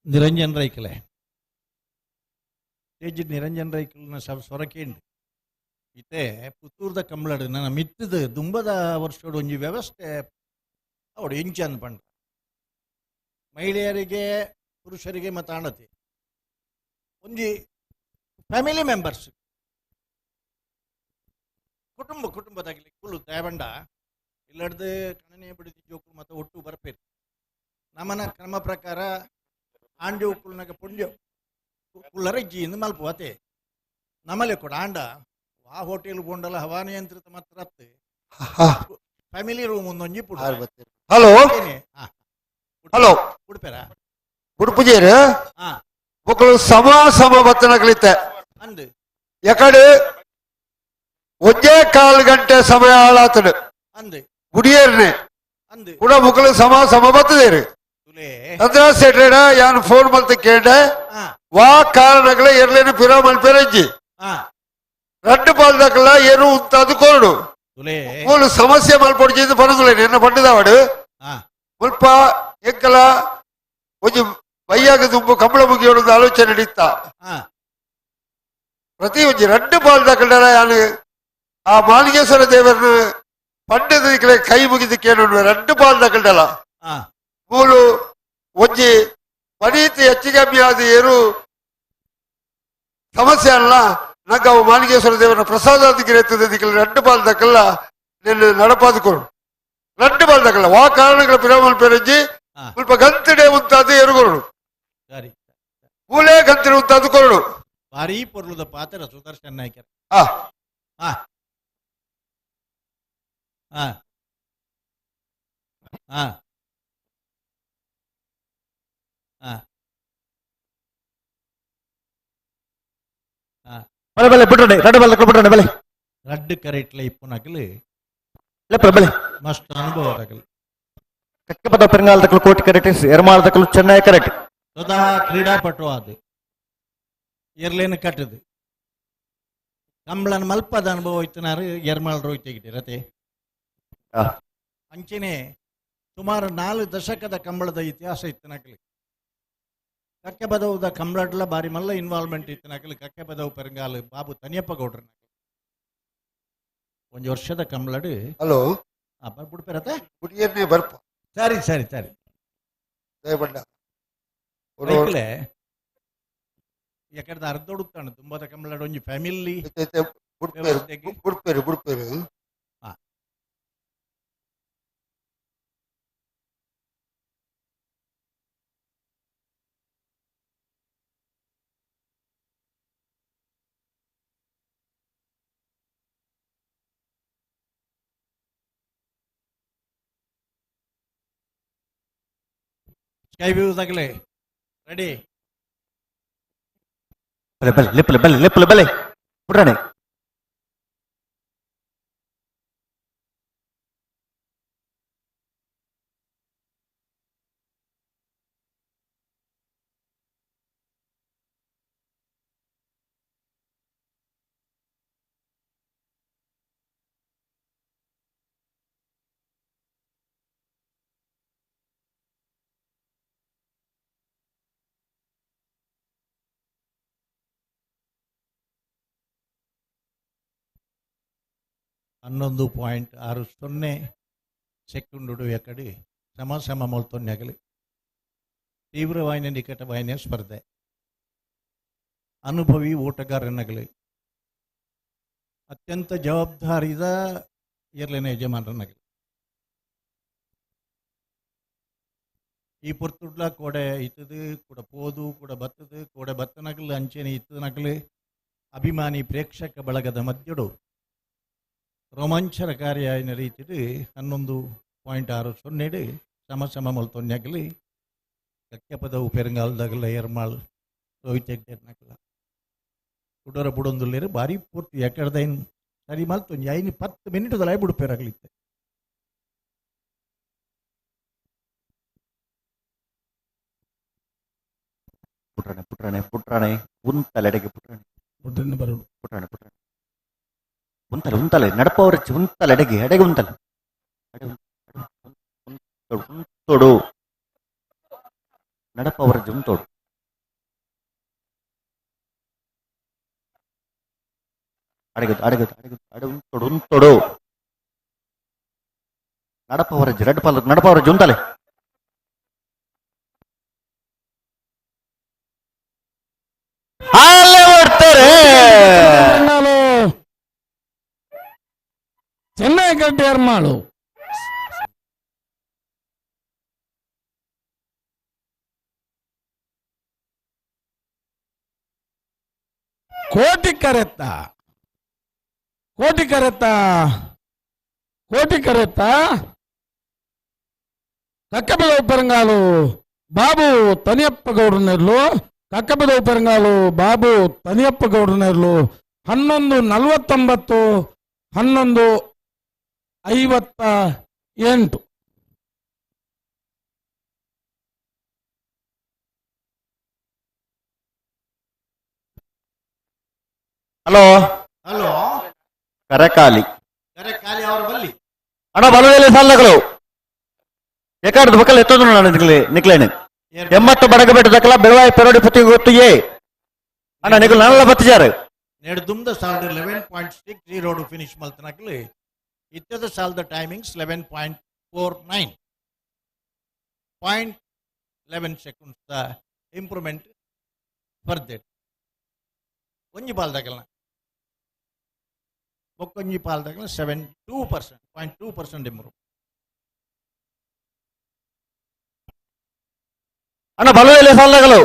ನಿರಂಜನ್ ರೈಕಲೆ ತೇಜ್ ನಿರಂಜನ್ ರೈಕಲ್ನ ಸೊರಕೇಂಡು ಇತ್ತೆ ಪುತ್ತೂರ್ದ ಕಂಬಳಡು ನನ್ನ ಮಿತ್ತದ ದುಂಬದ ವರ್ಷೋಡು ಒಂಜಿ ವ್ಯವಸ್ಥೆ ಅವಡು ಎಂಚ ಅಂದ್ಪಂಡ ಮಹಿಳೆಯರಿಗೆ ಪುರುಷರಿಗೆ ಮತ್ತು ಆಣತಿ ಒಂಜಿ ಫ್ಯಾಮಿಲಿ ಮೆಂಬರ್ಸ್ ಕುಟುಂಬ ಕುಟುಂಬದಾಗಲಿ ಕುಲ್ಲು ತೇಬಂಡ ಇಲ್ಲಡ್ದು ಕಣನೆ ಬಿಡಿದ ಜೋಕುಲು ಮತ್ತು ಒಟ್ಟು ಬರ್ಪೇರು ನಮ್ಮನ ಕ್ರಮ ಪ್ರಕಾರ ಆಂಜೋ ಕುಲ್ನಾಗ ಪುಂಜ ಕುಲ್ಲರ ಜೀಂದ ಮಲ್ಪುವತೆ ನಮ್ಮಲ್ಲಿ ಕೂಡ ಆಂಡ ವಾ ಹೋಟೆಲ್ ಬೋಂಡಲ ಹವಾನಿಯಂತ್ರಿತ ಮಾತ್ರ ಫ್ಯಾಮಿಲಿ ರೂಮ್ ಒಂದೊಂಜಿ ಪುಡು. ಹಲೋ. ಹಲೋ. ಉಡುಪೆರ ಉಡುಪುಜೇರು ಮಕ್ಕಳು ಸಮ ಸಮ ಬತ್ತನಗಳಿತ್ತೆ ಅಂದು ಎಕಡೆ ಒಂದೇ ಕಾಲು ಗಂಟೆ ಸಮಯ ಹಾಳಾತಡು ಅಂದು ಗುಡಿಯೇರ್ನೆ ಅಂದು ಕೂಡ ಮಕ್ಕಳು ಸಮ ಸಮ ಬತ್ತದೇರು ಚಂದ್ರ ಸೆಟ್ರೇಡ ಯಾನ್ ಫೋನ್ ಮಲ್ತ ಕೇಂಡೆ ವಾ ಕಾರಣಗಳ ಎರ್ಲೇನು ಪಿರ ಮಲ್ಪೆರಂಜಿ ರಡ್ಡು ಪಾಲ್ದಕಲ್ಲ ಏನು ಉಂತಾದು ಕೋರಡು ಮೂಲು ಸಮಸ್ಯೆ ಮಲ್ಪೊಡ್ಜಿಂದು ಪನಗುಲೇನು ಎನ್ನ ಪಂಡದವಡು ಮುಲ್ಪ ಎಂಕಲ ಒಂಜಿ ಬೈಯಾಗ ದುಂಬು ಕಂಬಳ ಮುಗಿಯೋಡು ಆಲೋಚನೆ ನಡೀತ ಪ್ರತಿ ಒಂಜಿ ರಡ್ಡು ಪಾಲ್ದಕಲ್ಡರ ಯಾನು ಆ ಮಾಲಿಗೇಶ್ವರ ದೇವರನ್ನು ಪಂಡದ ಕೈ ಮುಗಿದು ಕೇಳು ರಡ್ಡು ಪಾಲ್ದಕಲ್ಡಲ ಮೂಲು ಒಂಜಿ ಪನೀತಿ ಹೆಚ್ಚು ಕಮ್ಮಿ ಆದ ಏರು ಸಮಸ್ಯೆ ಅಲ್ಲ ನಂಗೆ ಅವು ಮಾಲಿಗೇಶ್ವರ ದೇವರ ಪ್ರಸಾದ ದಿಕ್ಕಿರತ್ತದೆ ರಡ್ಡು ಪಾಲ್ದಕಲ್ಲ ನಿನ್ನ ನಡಪಾದುಕೊಡು ರಡ್ಡು ಪಾಲ್ದಕಲ್ಲ ವಾ ಕಾರಣಗಳ ಪಿರಾಮಲ್ ಪೆರಂಜಿ ಸ್ವಲ್ಪ ಗಂತಿಡೆ ಉಂತಾದ ಎರುಗೊರಡು ಸರಿ ಮೂಲೆ ಗಂತಿಡೆ ಉಂತಾದ ಕೊರಡು ಭಾರಿ ಪೊರ್ಲುದ ಪಾತ್ರ ಸುದರ್ಶನ್ ನಾಯ್ಕರ್. ಆ ಆ ಆ ಆ ಆ ಆ ಬಲೆ ಬಲೆ ಬಿಟ್ರೆ ರಡ್ಡು ಬಲ್ಲ ಬಿಟ್ರೆ ಬಲೆ ರಡ್ಡು ಕರೆಟ್ಲ ಇಪ್ಪುನಕಲು ಲೆಪ್ಪ ಬಲೆ ಮಸ್ತ್ ಅನುಭವ ತಕಲು ಕಕ್ಕಪದ ಪೆರಂಗಾಲ ತಕಲು ಕೋಟಿ ಕರೆಕ್ಟ್ ಎರ್ಮಾಳ ತಕಲು ಚೆನ್ನೈ ಕರೆಕ್ಟ್ ಸ್ವತಃ ಕ್ರೀಡಾಪಟು ಅದು ಎರ್ಲೇನು ಕಟ್ಟದು ಕಂಬಳನ ಮಲ್ಪದ ಅನುಭವ ಇತ್ತನಾರು ಎರ್ಮಾಳ್ ರೋಹಿತ್ ರತೆ ಅಂಚನೆ ಸುಮಾರು 4 ದಶಕದ ಕಂಬಳದ ಇತಿಹಾಸ ಇತ್ತನಕಲಿ. ಕಕ್ಕೆಬದವುದ ಕಂಬ್ಳಡ್ಲ ಬಾರಿ ಮಲ್ಲ ಇನ್ವಾಲ್ವ್ಮೆಂಟ್ ಇತ್ತಿನಕಲು ಕಕ್ಕೆಬದವು ಪೆರಂಗಾಲು ಬಾಬು ತನಿಯಪ್ಪ ಗೌಡ್ರ ಒಂಜಿ ವರ್ಷದ ಕಂಬ್ಳಡು. ಹಲೋ. ಬುಡ್ಪೇರತ್ತೆ. ಗುಡಿಯನ್ನೇ ಬರ್ಪ. ಸರಿ ಸರಿ ಸರಿ. ದಯಬಂಡ ರೈಕ್ಲೆ ಯಾಕಂದ್ರೆ ಅರ್ಧ ಹುಡುಕ್ತಾನೆ ತುಂಬಾದ ಕಂಬ್ಳಡ್ ಒಂಜಿ ಫ್ಯಾಮಿಲಿ. ಬುಡ್ಪೇರು ಬುಡ್ಪೇರು ಬುಡ್ಪೇರು. ಸ್ಕೈ ವ್ಯೂ ತಗಲೆ ರೆಡಿ. ಬಲೆ ಬಲೆ ಲೆಪ್ಪಲೆ ಬಲೆ ಲೆಪ್ಪಲೆ ಬಲೆ ಪುಟ್ರಾಣೆ. ಹನ್ನೊಂದು ಪಾಯಿಂಟ್ ಆರು ಸೊನ್ನೆ ಸೆಕೆಂಡು ಎಕಡಿ ಸಮ ಸಮ ಮೊಲ್ತೊನ್ನೆಗಲಿ ತೀವ್ರವಾಯಿನ ನಿಕಟವಾಯಿನ ಸ್ಪರ್ಧೆ. ಅನುಭವಿ ಓಟಗಾರನಗಲಿ ಅತ್ಯಂತ ಜವಾಬ್ದಾರಿದ ಎರ್ಲೆನ ಯಜಮಾನರನಗಲಿ. ಈ ಪೊರ್ತುಡ್ಲ ಕೋಡೆ ಇತ್ತದು ಕೂಡ ಪೋದು ಕೂಡ ಬತ್ತದು ಕೋಡೆ ಬತ್ತನಗಲು ಅಂಚೆನೆ ಇತ್ತದನಗಲು ಅಭಿಮಾನಿ ಪ್ರೇಕ್ಷಕ ಬಳಗದ ಮಧ್ಯಡು ರೋಮಾಂಚನಕಾರಿಯಾಯಿನ ರೀತಿಡು 11.60 ಸಮ ಸಮ ಮೊಲ್ತೊನ್ಯಾಗಲಿ ಕಕ್ಕೆಪದವು ಪೆರಂಗಾಲ್ದಾಗಲ ಎರ್ಮಾಳ್ ರೋಹಿತ್ ಹೆಗ್ಡೆರ್ನಗಲ ಕುಡೋರ ಬುಡೊಂದುಲ್ಲೇರು ಭಾರಿ ಪೂರ್ತಿ ಎಕಡ್ದೈನ್ ಸರಿ ಮಲ್ತೊಂಜಿ ಐನು 10 ಮಿನಿಟ್ ದಲಾಯ್ ಬುಡುಪೇರಾಗಲಿತ್ತೆ. ಪುಟ್ರಾಣೆ ಪುಟ್ರಾಣೆ ಪುಟ್ರಾಣೆ ಉಂತಲೆಡೆಗೆ ಪುಟ್ರಾಣೆ. ಪುಟ್ರನೆ ಬರೋಡು. ಪುಟ್ರಾಣೆ ಪುಟ್ರಾಣೆ ಉಂತಲೆ ಉಂತಲೆ ನಡಪವರ ಉಂತಲೆ ಎಡೆಗೆ ಎಡೆಗೆ ಉಂತಲೆ ಉಂತೋಡು ನಡಪವರ ಉಂತೋಡು. ಅಡಗೆ ಅಡಗೆ ಅಡಗೆ ಅಡೆ ಉಂತೋಡು ಉಂತೋಡು ನಡಪವರ ರೆಡ್ ಪಾಲ್ ನಡಪವರ ಉಂತಲೆ. ಅಲ್ಲೇ ಓಡ್ತಾರೆ. ಚೆನ್ನೈ ಗಡ್ಡೆ ಎರ್ಮಾಳು. ಕೋಟಿ ಕರೆತ್ತ ಕೋಟಿ ಕರೆತ್ತ ಕೋಟಿ ಕರೆತ್ತ ಕಕ್ಕಬದವು ಪೆರಂಗಾಲು ಬಾಬು ತನಿಯಪ್ಪ ಗೌಡನೆರ್ಲು ಕಕ್ಕಬದವು ಪೆರಂಗಾಲು ಬಾಬು ತನಿಯಪ್ಪ ಗೌಡನೆರ್ಲು 11:49 11:58. Hello hello. ಕರಕಾಲಿ ಕರಕಾಲಿ ಅವರ ಬಲ್ಲಿ ಅಣ್ಣ ಬಲದಲ್ಲಿ ಸಾಲಗಳು ಎಕಾಡ್ದು ಬಕ್ಕಲ್ ಎತ್ತೋದು ನಾನು ನಿಕ್ಲೆ ನಿಕ್ಲೇನೆ 80 ಬಡಗಬೆಟ್ಟ ದಕ್ಕಲ ಬೆಳವಾಯಿ ಪೆರೋಡಿ ಪುತ್ತಿ ಗೊತ್ತು ಏ ಅಣ್ಣ ನಿಕಲ್ ನಲ್ಲ ಬತ್ತಿಜಾರು. ನೆಡ್ದುಂದ ಸಾಲದ 11.60 ಫಿನಿಶ್ ಮಲ್ತನಕಲಿ ಇತ್ತದ ಸಾಲದ ಟೈಮಿಂಗ್ಸ್ 11.49 0.11 seconds the improvement ಸ್ಪರ್ಧೆ. ಒಂಜಿ ಪಾಲ್ದಾಗಲ್ನ ಬೊಕ್ಕೊಂಜಿ ಪಾಲ್ದಾಗಲ 7.2% 0.2% ಇಂಪ್ರೂವ್. ಅಣ್ಣ ಬಲದಲ್ಲಿ ಸಾಲಗಳು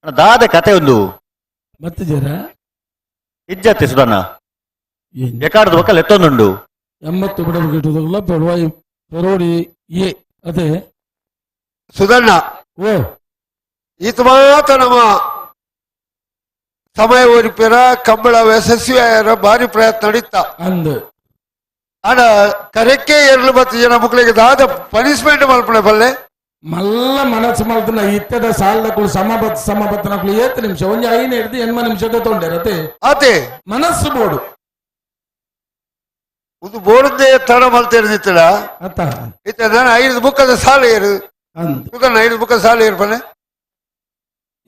ಅಣ್ಣ ದಾದ ಕತೆ ಒಂದು ಮತ್ತೆ ಜರ ಇಜ್ಜತ್ತಿ ಸುಧಣ್ಣ ಎಕಾಡ್ದು ಬಕ್ಕಲ್ ಎತ್ತೊಂದುಂಡು. 80 ಬಿಡಬೇಕು ಪೆರುವಾಯಿ ಪೆರೋಡಿ ಎ ಅದೇ ಸುಧಣ್ಣ. ಓ ಈತ ಮಾತ್ರ ನಮ್ಮ ಸಮಯ ಓರಿಪೇರ ಕಂಬಳ ಯಶಸ್ವಿಯಾರ ಭಾರಿ ಪ್ರಯತ್ನ ನಡೀತ ಅಂದು ಆಡ ಕರೆಕ್ಕೆ ಎರಲು ಬತ್ತು ಜನ ಮಕ್ಕಳಿಗೆ ದಾದ ಪನಿಷ್ಮೆಂಟ್ ಮಲ್ಪಣೆ ಬಲ್ಲೆ ಮಲ್ಲ ಮನಸ್ಸು ಮಲ್ತನ ಇತ್ತದ ಸಾಲದಕ್ಕಳು ಸಮಬತ್ ಸಮಬತ್ತನಕ್ಕಳು ಏತ್ ನಿಮಿಷ ಒಂಜಿ ಐನ ಹಿಡ್ದು 80 ನಿಮಿಷದ ತೊಂಡೆ ರತೆ ಆತೆ ಮನಸ್ಸು ಬೋಡು. ಒಂದು ಬೋರ್ದೇ ತಡ ಮಲ್ತೇರಿದಿತ್ತಡ ಅತ್ತ ಇತ್ತ ನಾನು 5 ಬುಕ್ಕದ ಸಾಲ ಏರು ಸುಧನ್ 5 ಬುಕ್ಕದ ಸಾಲ ಏರ್ಪನೆ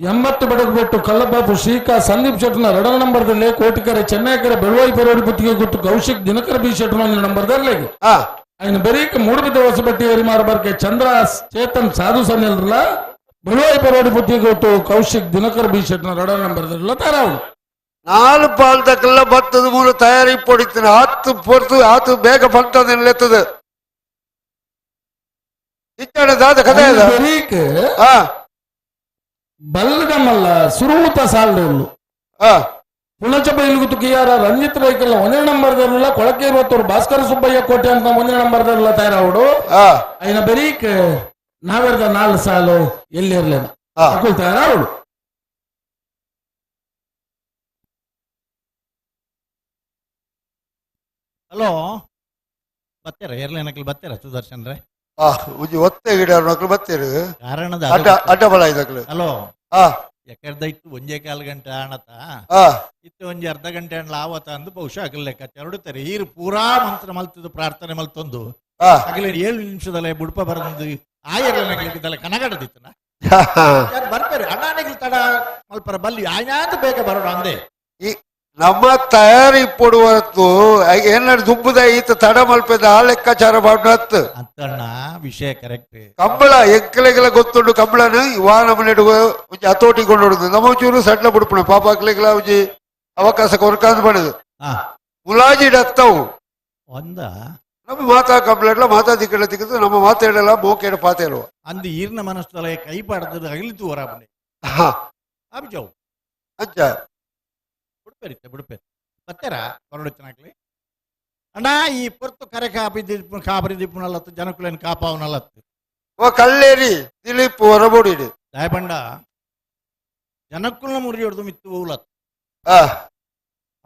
80 ಬಡಗಬೆಟ್ಟು ಕಲ್ಲಬಾಬು ಶ್ರೀಕಾ ಸಂದೀಪ್ ಶೆಟ್ಟನ ಎರಡನೇ ನಂಬರ್ದಲ್ಲಿ ಕೋಟಿಕರೆ ಚೆನ್ನೈಕರೆ ಬೆಳವಾಯಿ ಪರೋಡಿ ಬುತ್ತಿಗೆ ಗುತ್ತು ಕೌಶಿಕ್ ದಿನಕರ ಬಿ ಶೆಟ್ಟನ ಒಂದು ನಂಬರ್ದಲ್ಲಿ ఆయన ಬರೀಕ ಮೂಡುಬಿದ್ದ ಹೊಸಬಟ್ಟಿ ಎರಿಮಾರ ಬರ್ಕೆ ಚಂದ್ರ ಚೇತನ್ ಸಾಧು ಸನ್ನೆಲ್ರಲ್ಲ ಬೆಳವಾಯಿ ಪರೋಡಿ ಬುತ್ತಿಗೆ ಗುತ್ತು ಕೌಶಿಕ್ ದಿನಕರ ಬಿ ಶೆಟ್ಟನ ಎರಡನೇ ನಂಬರ್ದಲ್ಲಿ ತಾರಾವು 4 ಪಾಲ್ ತಕಲ್ಲ ಬತ್ತದ ಮೂಲ ತಯಾರಿ ಪೊಡಿತಿನ ಆತು ಪೊರ್ತು ಆತು ಬೇಗ ಪಂತದ ಲೆತ್ತದ ಇಚ್ಚಾಡ ದಾದ ಕಥೆ ಅದ ಬರೀಕ ಬಲ್ಲದಮಲ್ಲ ಸುರೂತ ಸಾಲದಲ್ಲೂ ಪುಣಚ ಬೈಲುಗುತ್ತು ಕಿಯಾರ ರಂಜಿತ್ ರೈಕಲ್ಲ ಒಂದೇ ನಂಬರ್ದಲ್ಲ ಕೊಳಕೆ ಇರುವತ್ತವರು ಭಾಸ್ಕರ ಸುಬ್ಬಯ್ಯ ಕೋಟೆ ಅಂತ ಒಂದೇ ನಂಬರ್ದಲ್ಲ ತಯಾರಾವಡು ఆయన ಬರೀಕ್ ನಾವೆರ್ದ 4 ಸಾಲು ಎಲ್ಲಿರ್ಲೇನ ಅಕುಲ್ ತಯಾರಾವಡು. ಹಲೋ ಬತ್ತೀರ ಏರ್ಲೇನಕ್ಲು ಬತ್ತೀರ ಸುದರ್ಶನ್ ರೇ? ಉಜ್ಜಿ ಒತ್ತೆ ಗಿಡ ಮಕ್ಳು ಬತ್ತೀರು ಕಾರಣದ ಅಡ್ಡ ಅಡ್ಡ ಬಲ ಇದಕ್ಲು. ಹಲೋ ಎಕರ್ದ ಇತ್ತು ಒಂಜೇ ಕಾಲು ಗಂಟೆ ಆಣತ ಇತ್ತು ಒಂಜಿ ಅರ್ಧ ಗಂಟೆ ಅಣ್ಣ ಆವತ ಅಂದು ಬಹುಶಃ ಅಗಲ್ ಲೆಕ್ಕ ತೆರಡುತ್ತಾರೆ. ಈರು ಪೂರಾ ಮಂತ್ರ ಮಲ್ತದ್ದು ಪ್ರಾರ್ಥನೆ ಮಲ್ತೊಂದು ಅಗಲ 7 ನಿಮಿಷದಲ್ಲೇ ಬುಡ್ಪ ಬರಂದು ಆಯರ್ಲೇನಕ್ಲಿದ್ದಲ್ಲ ಕನಗಡದಿತ್ತನ ಬರ್ತಾರೆ ಅಣ್ಣಾನಿಗೆ ತಡ ಮಲ್ಪರ ಬಲ್ಲಿ ಆಯ್ನಾದ ಬೇಗ ಬರೋಣ ಅಂದೆ. ಈ ನಮ್ಮ ತಯಾರಿ ಪಡುವತ್ತು ಏನಾರು ದುಬ್ಬುದ ಈತ ತಡ ಮಲ್ಪದ ಆ ಲೆಕ್ಕಾಚಾರ ಮಾಡತ್ತು ಅಂತಣ್ಣ ವಿಷಯ ಕರೆಕ್ಟ್. ಕಂಬಳ ಎಂಕಲೆಗೆಲ್ಲ ಗೊತ್ತುಂಡು ಕಂಬಳನು ವಾ ನಮ್ಮ ನೆಡುವ ಒಂಜಿ ಹತೋಟಿ ಕೊಂಡೊಡುದು ನಮ್ಮ ಚೂರು ಸಡ್ಲ ಬುಡ್ಪಣ ಪಾಪ ಅಕ್ಲೆಗೆಲ್ಲ ಒಂಜಿ ಅವಕಾಶ ಕೊರಕಾಂದ್ ಬಣದು ಮುಲಾಜಿ ಡತ್ತವು ಒಂದ ನಮ್ಮ ಮಾತಾ ಕಂಬಳ ಮಾತಾ ದಿಕ್ಕಡ ತಿಕ್ಕದು ನಮ್ಮ ಮಾತಾಡಲ್ಲ ಮೋಕೇಡ ಪಾತೇಳುವ ಅಂದು ಈರ್ನ ಮನಸ್ಸಲ್ಲ ಕೈ ಪಾಡದ ಅಗಲಿತು ಹೊರಬನೆ ಅಭಿಜಾವು ಅಂಚ ಬಿಡ್ಪೇರಿ ಬಿಡ್ಪೇರಿ ಬತ್ತೀರ ಬರೋಡು ಚೆನ್ನಾಗ್ಲಿ ಅಣ್ಣ. ಈ ಪೊರ್ತು ಕರೆ ಕಾಪಿ ದಿಪ್ಪು ಕಾಪರಿ ದಿಪ್ಪುನಲ್ಲತ್ತು ಜನಕುಲೇನು ಕಾಪಾವನಲ್ಲತ್ತು ಓ ಕಲ್ಲೇರಿ ದಿಲೀಪ್ ಹೊರಬೋಡಿಡು ದಯಬಂಡ ಜನಕ್ಕುಲ್ನ ಮುರಿಯೋಡ್ದು ಮಿತ್ತು ಊಲತ್ತು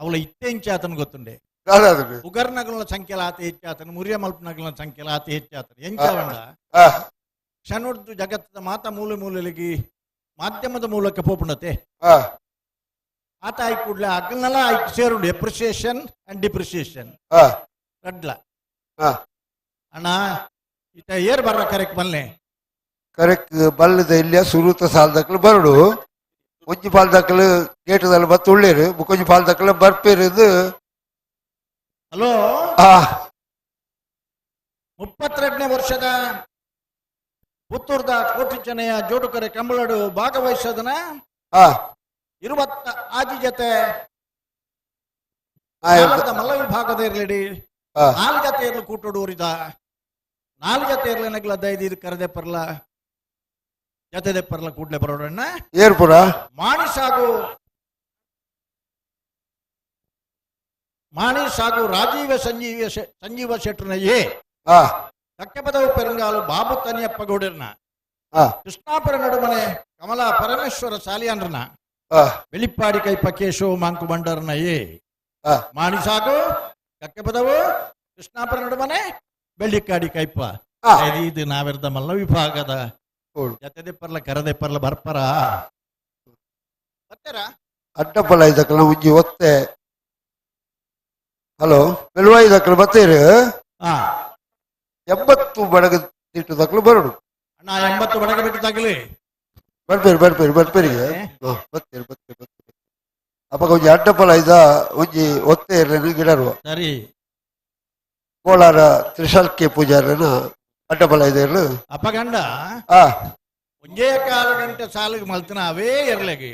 ಅವಳ ಇತ್ತೆ ಇಂಚಾತನ ಗೊತ್ತುಂಡೆ ಉಗರ್ನಗುల ಸಂಖ್ಯೆಲ ಆತ ಹೆಚ್ಚಾತನ ಮುರಿಯ ಮಲ್ಪನಗುಲ ಸಂಖ್ಯೆಲ ಆತ ಹೆಚ್ಚಾತನ ಎಂಚಾವಂಡ ಕ್ಷಣೊಡ್ದು ಜಗತ್ತದ ಮಾತಾ ಮೂಲೆ ಮೂಲೆಗೆ ಮಾಧ್ಯಮದ ಮೂಲಕ ಪೋಪುಣತೆ ಆತ ಆಯ್ ಕೂಡ್ಲೆ ಅಗ್ನಲ ಆಯ್ಕೆ ಸೇರುಂಡು ಎಪ್ರಿಸಿಯೇಷನ್ ಅಂಡ್ ಡಿಪ್ರಿಸಿಯೇಷನ್ ರಡ್ಲ ಅಣ್ಣ ಇತ ಏರ್ ಬರ್ರ ಕರೆಕ್ಟ್ ಬಲ್ಲೆ ಕರೆಕ್ಟ್ ಬಲ್ಲದ ಇಲ್ಲಿಯ ಸುರೂತ ಸಾಲದಕ್ಲು ಬರಡು ಒಂಜಿ ಪಾಲ್ದಕ್ಲು ಗೇಟದಲ್ಲಿ ಬತ್ತು ಉಳ್ಳೇರು ಬುಕ್ಕೊಂಜಿ ಪಾಲ್ದಕ್ಲು ಬರ್ಪೇರು. ಹಲೋ 32ನೇ ವರ್ಷದ ಪುತ್ತೂರ್ದ ಕೋಟಿ ಚೆನ್ನಯ್ಯ ಜೋಡುಕರೆ ಕಂಬಳಡು ಭಾಗವಹಿಸೋದನ 20 ಆಜಿ ಜೊತೆ ಮಲ್ಲ ವಿಭಾಗದ ಇರ್ಲಿಡಿ 4 ಜೊತೆ ಇರ್ಲು ಕೂಟೋಡು ಊರಿದ 4 ಜೊತೆ ಇರ್ಲಿ ನಗ್ಲ ದೈದು ಕರೆದೆ ಪರ್ಲ ಜೊತೆ ಪರ್ಲ ಕೂಡ್ಲೆ ಬರೋಡಣ್ಣ ಏರ್ಪುರ ಮಾಣಿ ಸಾಗು ರಾಜೀವ ಸಂಜೀವ ಶೆಟ್ಟರ್ನ ಎ ಕಕ್ಕೆಪದವು ಪೆರಂಗಾಲು ಬಾಬು ತನಿಯಪ್ಪ ಗೌಡರ್ನ ಕೃಷ್ಣಾಪುರ ನಡುಮನೆ ಕಮಲಾ ಪರಮೇಶ್ವರ ಸಾಲಿಯಾನ್ರನ ಬೆಳಿಪ್ಪಾಡಿ ಕೈಪ ಕೇಶವ ಮಾಂಕು ಬಂಡರ್ನ ಎ ಮಾಣಿ ಸಾಗು ಕಕ್ಕೆಪದವು ಕೃಷ್ಣಾಪುರ ನಡುಮನೆ ಬೆಳ್ಳಿಕ್ಕಾಡಿ ಕೈಪ ಇದು ನಾವೆರ್ದ ಮಲ್ಲ ವಿಭಾಗದ ಜೊತೆ ಪರ್ಲ ಕರದೆ ಪರ್ಲ ಬರ್ಪರ ಬರ್ತಾರ ಅಡ್ಡಪಲ ಇದಕ್ಕಲ್ಲ ಒಂಜಿ ಒತ್ತೆ ಹಲೋ ಬೆಳುವಾಯಿ ದಕ್ಕಲು ಬತ್ತೀರು 80 ಬಡಗ ತಿಟ್ಟು ದಕ್ಕಲು ಬರಡು ಅಣ್ಣ 80 ಬಡಗ ಬಿಟ್ಟು ತಗಲಿ ಬರ್ಪೇರು ಬರ್ಪೇರು ಬರ್ಪೇರಿಗೆ ಬತ್ತೀರು ಬತ್ತೀರು ಬತ್ತೀರು ಅಪ್ಪಗ ಒಂಜಿ ಅಡ್ಡಪಲ ಇದ ಒಂಜಿ ಒತ್ತೆ ಇರ್ಲೇನು ಗಿಡರುವ ಸರಿ ಕೋಲಾರ ತ್ರಿಶಾಲ್ಕೆ ಪೂಜಾರನ ಅಡ್ಡಪಲ ಇದೆ ಇರ್ಲು ಅಪ್ಪಗಂಡ ಒಂಜೇ ಕಾಲು ಗಂಟೆ ಸಾಲಿಗೆ ಮಲ್ತನ ಅವೇ ಇರ್ಲೆಗಿ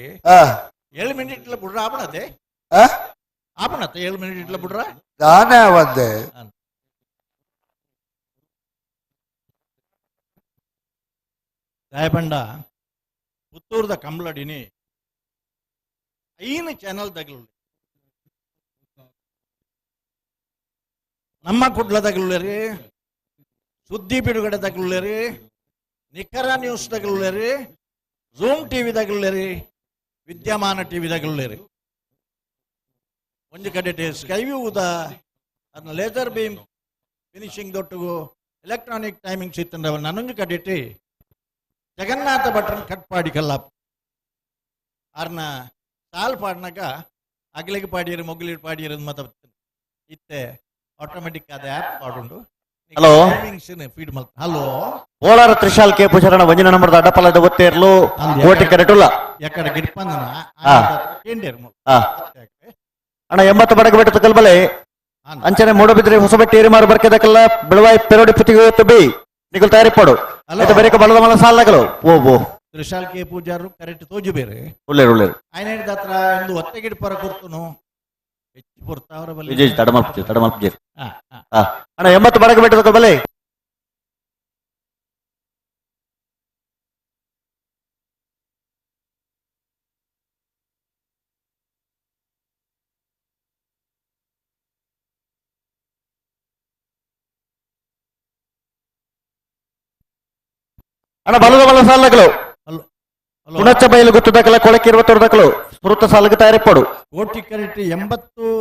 7 ಮಿನಿಟ್ ಇಟ್ಲ ಬಿಡ್ರ ಆಪಣತೆ ಆಪಣತೆ 7 ಮಿನಿಟ್ ಇಟ್ಲ ಬಿಡ್ರ ದಾನ ಒಂದೆ ದಯಪಂಡ ಪುತ್ತೂರ್ದ ಕಂಬ್ಲಡಿನಿ 5 ಚಾನಲ್ ತಗಲು ನಮ್ಮ ಕುಡ್ಲ ತಗಲುಳ್ಳೇರಿ ಸುದ್ದಿ ಬಿಡುಗಡೆ ತಗಲುಳ್ಳೇರಿ ನಿಖರ ನ್ಯೂಸ್ ತಗಲುಳ್ಳೇರಿ ಝೂಮ್ ಟಿವಿ ತಗಲುಳ್ಳೇರಿ ವಿದ್ಯಮಾನ ಟಿವಿ ತಗಲುಳ್ಳೇರಿ ಒಂಜಿ ಕಡೆ ಸ್ಕೈ ವ್ಯೂದ ಅದನ್ನ ಲೇಸರ್ ಬೀಮ್ ಫಿನಿಶಿಂಗ್ ದೊಟ್ಟುಗು ಎಲೆಕ್ಟ್ರಾನಿಕ್ ಟೈಮಿಂಗ್ಸ್ ಇತ್ತಂದ್ರೆ ನನ್ನೊಂದು ಕಡೆಟಿ ಜಗನ್ನಾಥ ಭಟ್ರನ್ ಕಟ್ಪಾಡಿ ಕಲ್ಲಾಪ್ ಆರ್ನ ಸಾಲ್ ಪಾಡ್ನಾಗ ಅಗಲಿಗೆ ಪಾಡಿಯರು ಮೊಗ್ಲಿಗೆ ಪಾಡಿಯರು ಮತ ಇತ್ತೆ ಆಟೋಮೆಟಿಕ್ ಆದ ಆ್ಯಪ್ ಪಾಡುಂಡು. ಹಲೋ. ಟೈಮಿಂಗ್ಸ್ ಫೀಡ್ ಮಲ್ತ. ಹಲೋ. ಬೋಳಾರ ತ್ರಿಶಾಲ್ ಕೆ ಪೂಜಾರಣ ಒಂಜಿನ ನಂಬರ್ದ ಅಡ್ಡಪಲದ ಒತ್ತೇರ್ಲು ಕೋಟಿ ಕರೆಟುಲ್ಲ. ಎಕ್ಕಡ ಗಿಡ್ಪಂದನ. ಹಾ. ಕೇಂಡೇರ್. ಹಾ. ಅಣ್ಣ 80 ಬಡಗ ಬೆಟ್ಟ ತಕಲ್ಬಲೆ ಅಂಚನೆ ಮೂಡಬಿದ್ರೆ ಹೊಸಬೆಟ್ಟಿ ಏರಿಮಾರು ಬರ್ಕೆದಕಲ್ಲ ಬೆಳವಾಯಿ ಪೆರೋಡಿ ಪುತ್ತಿಗೆ ಹೊತ್ತು ಬಿ ನಿಕಲ್ ತಯಾರಿ ಪಡು. ಹಲೋ. ಆಯ್ತು ಬೇರೆ ಬಲದ ಮಲ ಸಾಲಗಳು ಓ ಓ. ತ್ರಿಶಾಲ್ ಕೆ ಪೂಜಾರು ಕರೆಕ್ಟ್ ತೋಜು ಬೇರೆ. ಉಳ್ಳೇರು ಉಳ್ಳೇರು. ఆయన ಹೇಳಿದ ಹತ್ರ ಒಂದು ಒತ್ತೆಗಿಡ ಪರ ಕೊರ್ತುನು ಹೆಚ್ಚು ಪೊರ್ತಾವರ ಬಲ್ಲಿ. ವಿಜಯ್ ತಡಮಲ್ಪು ತಡಮಲ್ಪು. ಹಾ, ಹಾ. ಹಾ ಅಣ್ಣ 80 ಬಡಗ ಬೆಟ್ಟ ತಕಲ್ಬಲೆ. ಅಣ್ಣ ಬಲದ ಬಲ ಸಾಲಗಳು. ಹಲೋ. ಪುಣಚ ಬಯಲು ಗುತ್ತು ದಾಖಲ ಕೊಳಕ್ಕೆ 21 ದಾಖಲು ಸುರುತ್ತ ಸಾಲಕ್ಕೆ ತಯಾರಿಪಡು. ಕೋಟಿ ಕರೆಕ್ಟ್ 80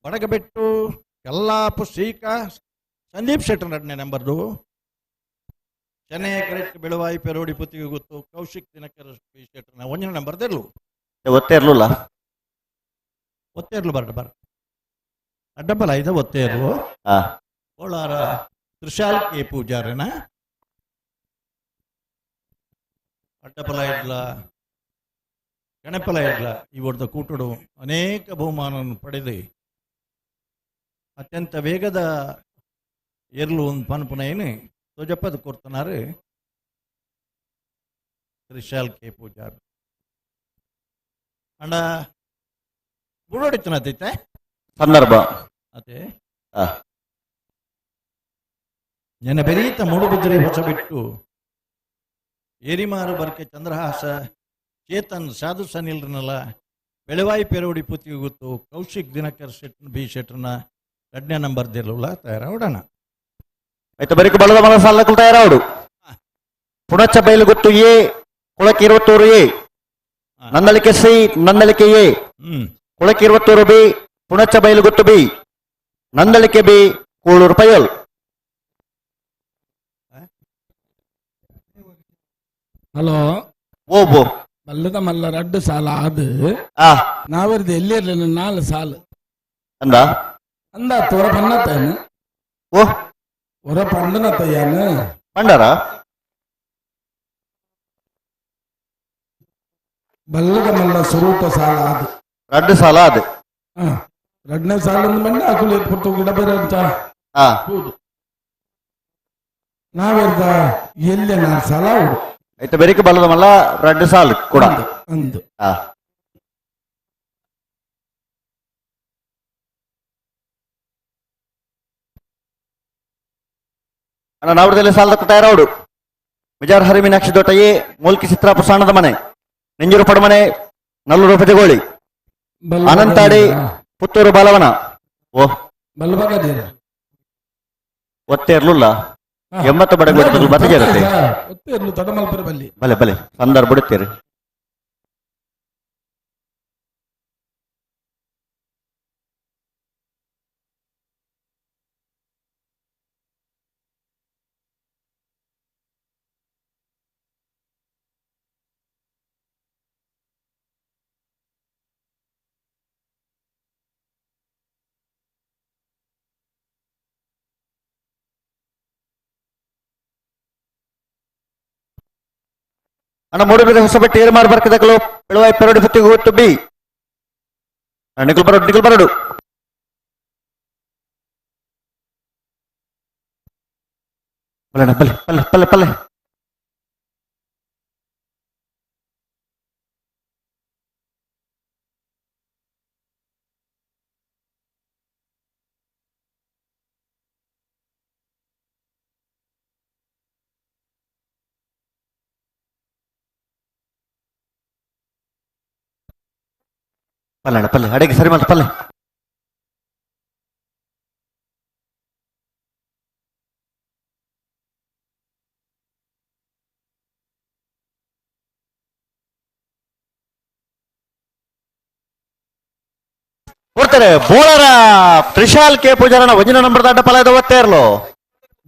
ಬಡಗಬೆಟ್ಟು ಕಲ್ಲಾಪು ಶ್ರೀಕಾ ಸಂದೀಪ್ ಶೆಟ್ಟರ್ ನಡನೆ ನಂಬರ್ದು. ಚೆನ್ನೈ ಕರೆಕ್ಟ್ ಬೆಳವಾಯಿ ಪೆರೋಡಿ ಪುತ್ತಿಗೆ ಗೊತ್ತು ಕೌಶಿಕ್ ದಿನಕರ ಪಿ ಶೆಟ್ಟರ್ನ ಒಂಜನ ನಂಬರ್ ತೆರ್ಲು. ಒತ್ತೇ ಇರ್ಲಿಲ್ಲ. ಒತ್ತೇರ್ಲು ಬರಡ ಬರ ಅಡ್ಡಬಲ ಐದ ಒತ್ತೇರ್ಲು. ಹಾ. ಕೋಲಾರ ತ್ರಿಶಾಲ್ ಕೆ ಪೂಜಾರನ ಅಡ್ಡಪಲ ಇಡ್ಲ ಗಣಪಲ ಇಡ್ಲ ಇವರದ ಕೂಟಡು ಅನೇಕ ಬಹುಮಾನವನ್ನು ಪಡೆದು ಅತ್ಯಂತ ವೇಗದ ಎರ್ಲು ಒಂದು ಪನ್ಪುನೈನು ತೋಜಪ್ಪದ ಕೊಡ್ತನಾರು ತ್ರಿಶಾಲ್ ಕೆ ಪೂಜಾರ್. ಅಣ್ಣ ಬುಡೋಡಿತ್ತನ ಅತೈತೆ ಸಂದರ್ಭ ಅದೇ. ಹಾ. ನೆನ ಬೆರೀತ ಮೂಡುಬಿದ್ರೆ ಹೊಸ ಬಿಟ್ಟು ಏರಿಮಾರು ಬರ್ಕೆ ಚಂದ್ರಹಾಸ ಚೇತನ್ ಸಾಧು ಸನಿಲ್ರನಲ್ಲ ಬೆಳವಾಯಿ ಪೆರೋಡಿ ಪುತ್ತಿಗೆ ಗೊತ್ತು ಕೌಶಿಕ್ ದಿನಕರ್ ಶೆಟ್ ಬಿ ಶೆಟ್ರನ ಎರಡನೇ ನಂಬರ್ ದಿಲ್ಲುಲ್ಲ ತಯಾರಾವಡಣ. ಆಯ್ತು ಬರೀಕ ಬಲದ ಮಲ ಸಾಲಕ್ಕೂ ತಯಾರಾವಡು. ಪುಣಚ ಬಯಲು ಗುತ್ತು ಎ Kolakki 21 A Nandalike C Nandalike A Kolakki 21 B Punacha Bailu Guttu B Nandalike B Kolur Payal. Hello. ಓಬೋ. ಮಲ್ಲದ ಮಲ್ಲ ರಡ್ಡು ಸಾಲ ಅದು. ಆ. ನಾವರ್ದು ಎಲ್ಲಿರ್ಲಿಲ್ಲ 4 ಸಾಲು. ಅಂದ ಅಂದ ತೋರ ಪನ್ನತೇನು. ಓ. ಹೊರ ಪಂಡನ ತಯ್ಯಾನು. ಪಂಡಾರ. ಬಲ್ಲದ ಮಲ್ಲ ಸ್ವರೂಪ ಸಾಲ ಅದು. ರಡ್ಡು ಸಾಲ ಅದು. ಹಾ ರಡ್ಡನೇ ಸಾಲ ಅಂದ ಮಂಡ ಅಕುಲು ಪುರ್ತು ಗಿಡ ಬೇರೆ ಅಂತ. ಹಾ. ಹೌದು ನಾವೆರ್ದ ಎಲ್ಲೆ 4 ಸಾಲ ಉಡು. ಆಯ್ತು ಬೆರಿಕೆ ಬಲ್ಲದ ಮಲ್ಲ ರಡ್ಡು ಸಾಲು ಕೂಡ. ಅಂದು. ಹಾ. ಅಣ್ಣ ನಾವಡದಲ್ಲಿ ಸಾಲದ ತಯಾರಾವಡು. ಮಿಜಾರ್ ಹರಿ ಮೀನಾಕ್ಷಿ ದೊಟ್ಟಯ್ಯ ಮೂಲ್ಕಿ ಚಿತ್ರಾಪು ಸಾಣದ ಮನೆ ನೆಂಜೂರು ಪಡಮನೆ ನಲ್ಲೂರು ಪಜಗೋಳಿ ಅನಂತಾಡಿ ಪುತ್ತೂರು ಬಾಲವನ ಓ ಬಲ್ಬಗದೀರ. ಒತ್ತೆ ಇರ್ಲಿಲ್ಲ 80 ಬಡಗ ಬತ್ತಿಗೆ ಒತ್ತೆ ಇರ್ಲು ತಡಮಲ್ಪರ ಬಲ್ಲಿ. ಬಲೆ ಬಲೆ ಸಂದರ್ಭ ಬಿಡುತ್ತೀರಿ. ಅಣ್ಣ ಮೂಡುಬಿದ್ರೆ ಹೊಸಬೆಟ್ಟು ಏರು ಬರ್ಕದಕಲು ಬೆಳವಾಯಿ ಪೆರಡು ಹೊತ್ತಿಗೆ ಹೊತ್ತು ಬಿ ನಿಖಲ್ ಬರಡು ನಿಖಲ್ ಬರಡು ಬಲೆ ಬಲೆ ಪಲ್ಲೆ ಪಲ್ಲೆ ಪಲ್ಲೆ ಪಲ್ಲೆ ಅಣ್ಣ ಪಲ್ಲೆ ಅಡಿಗೆ ಸರಿ ಮಾಡ್ತ ಪಲ್ಲೆ. ಕೊಡ್ತಾರೆ ಬೋಳರ Trishal K ಪೂಜಾರನ ವಜನ number ದಾಟ ಪಲ ಒತ್ತೇರ್ಲು.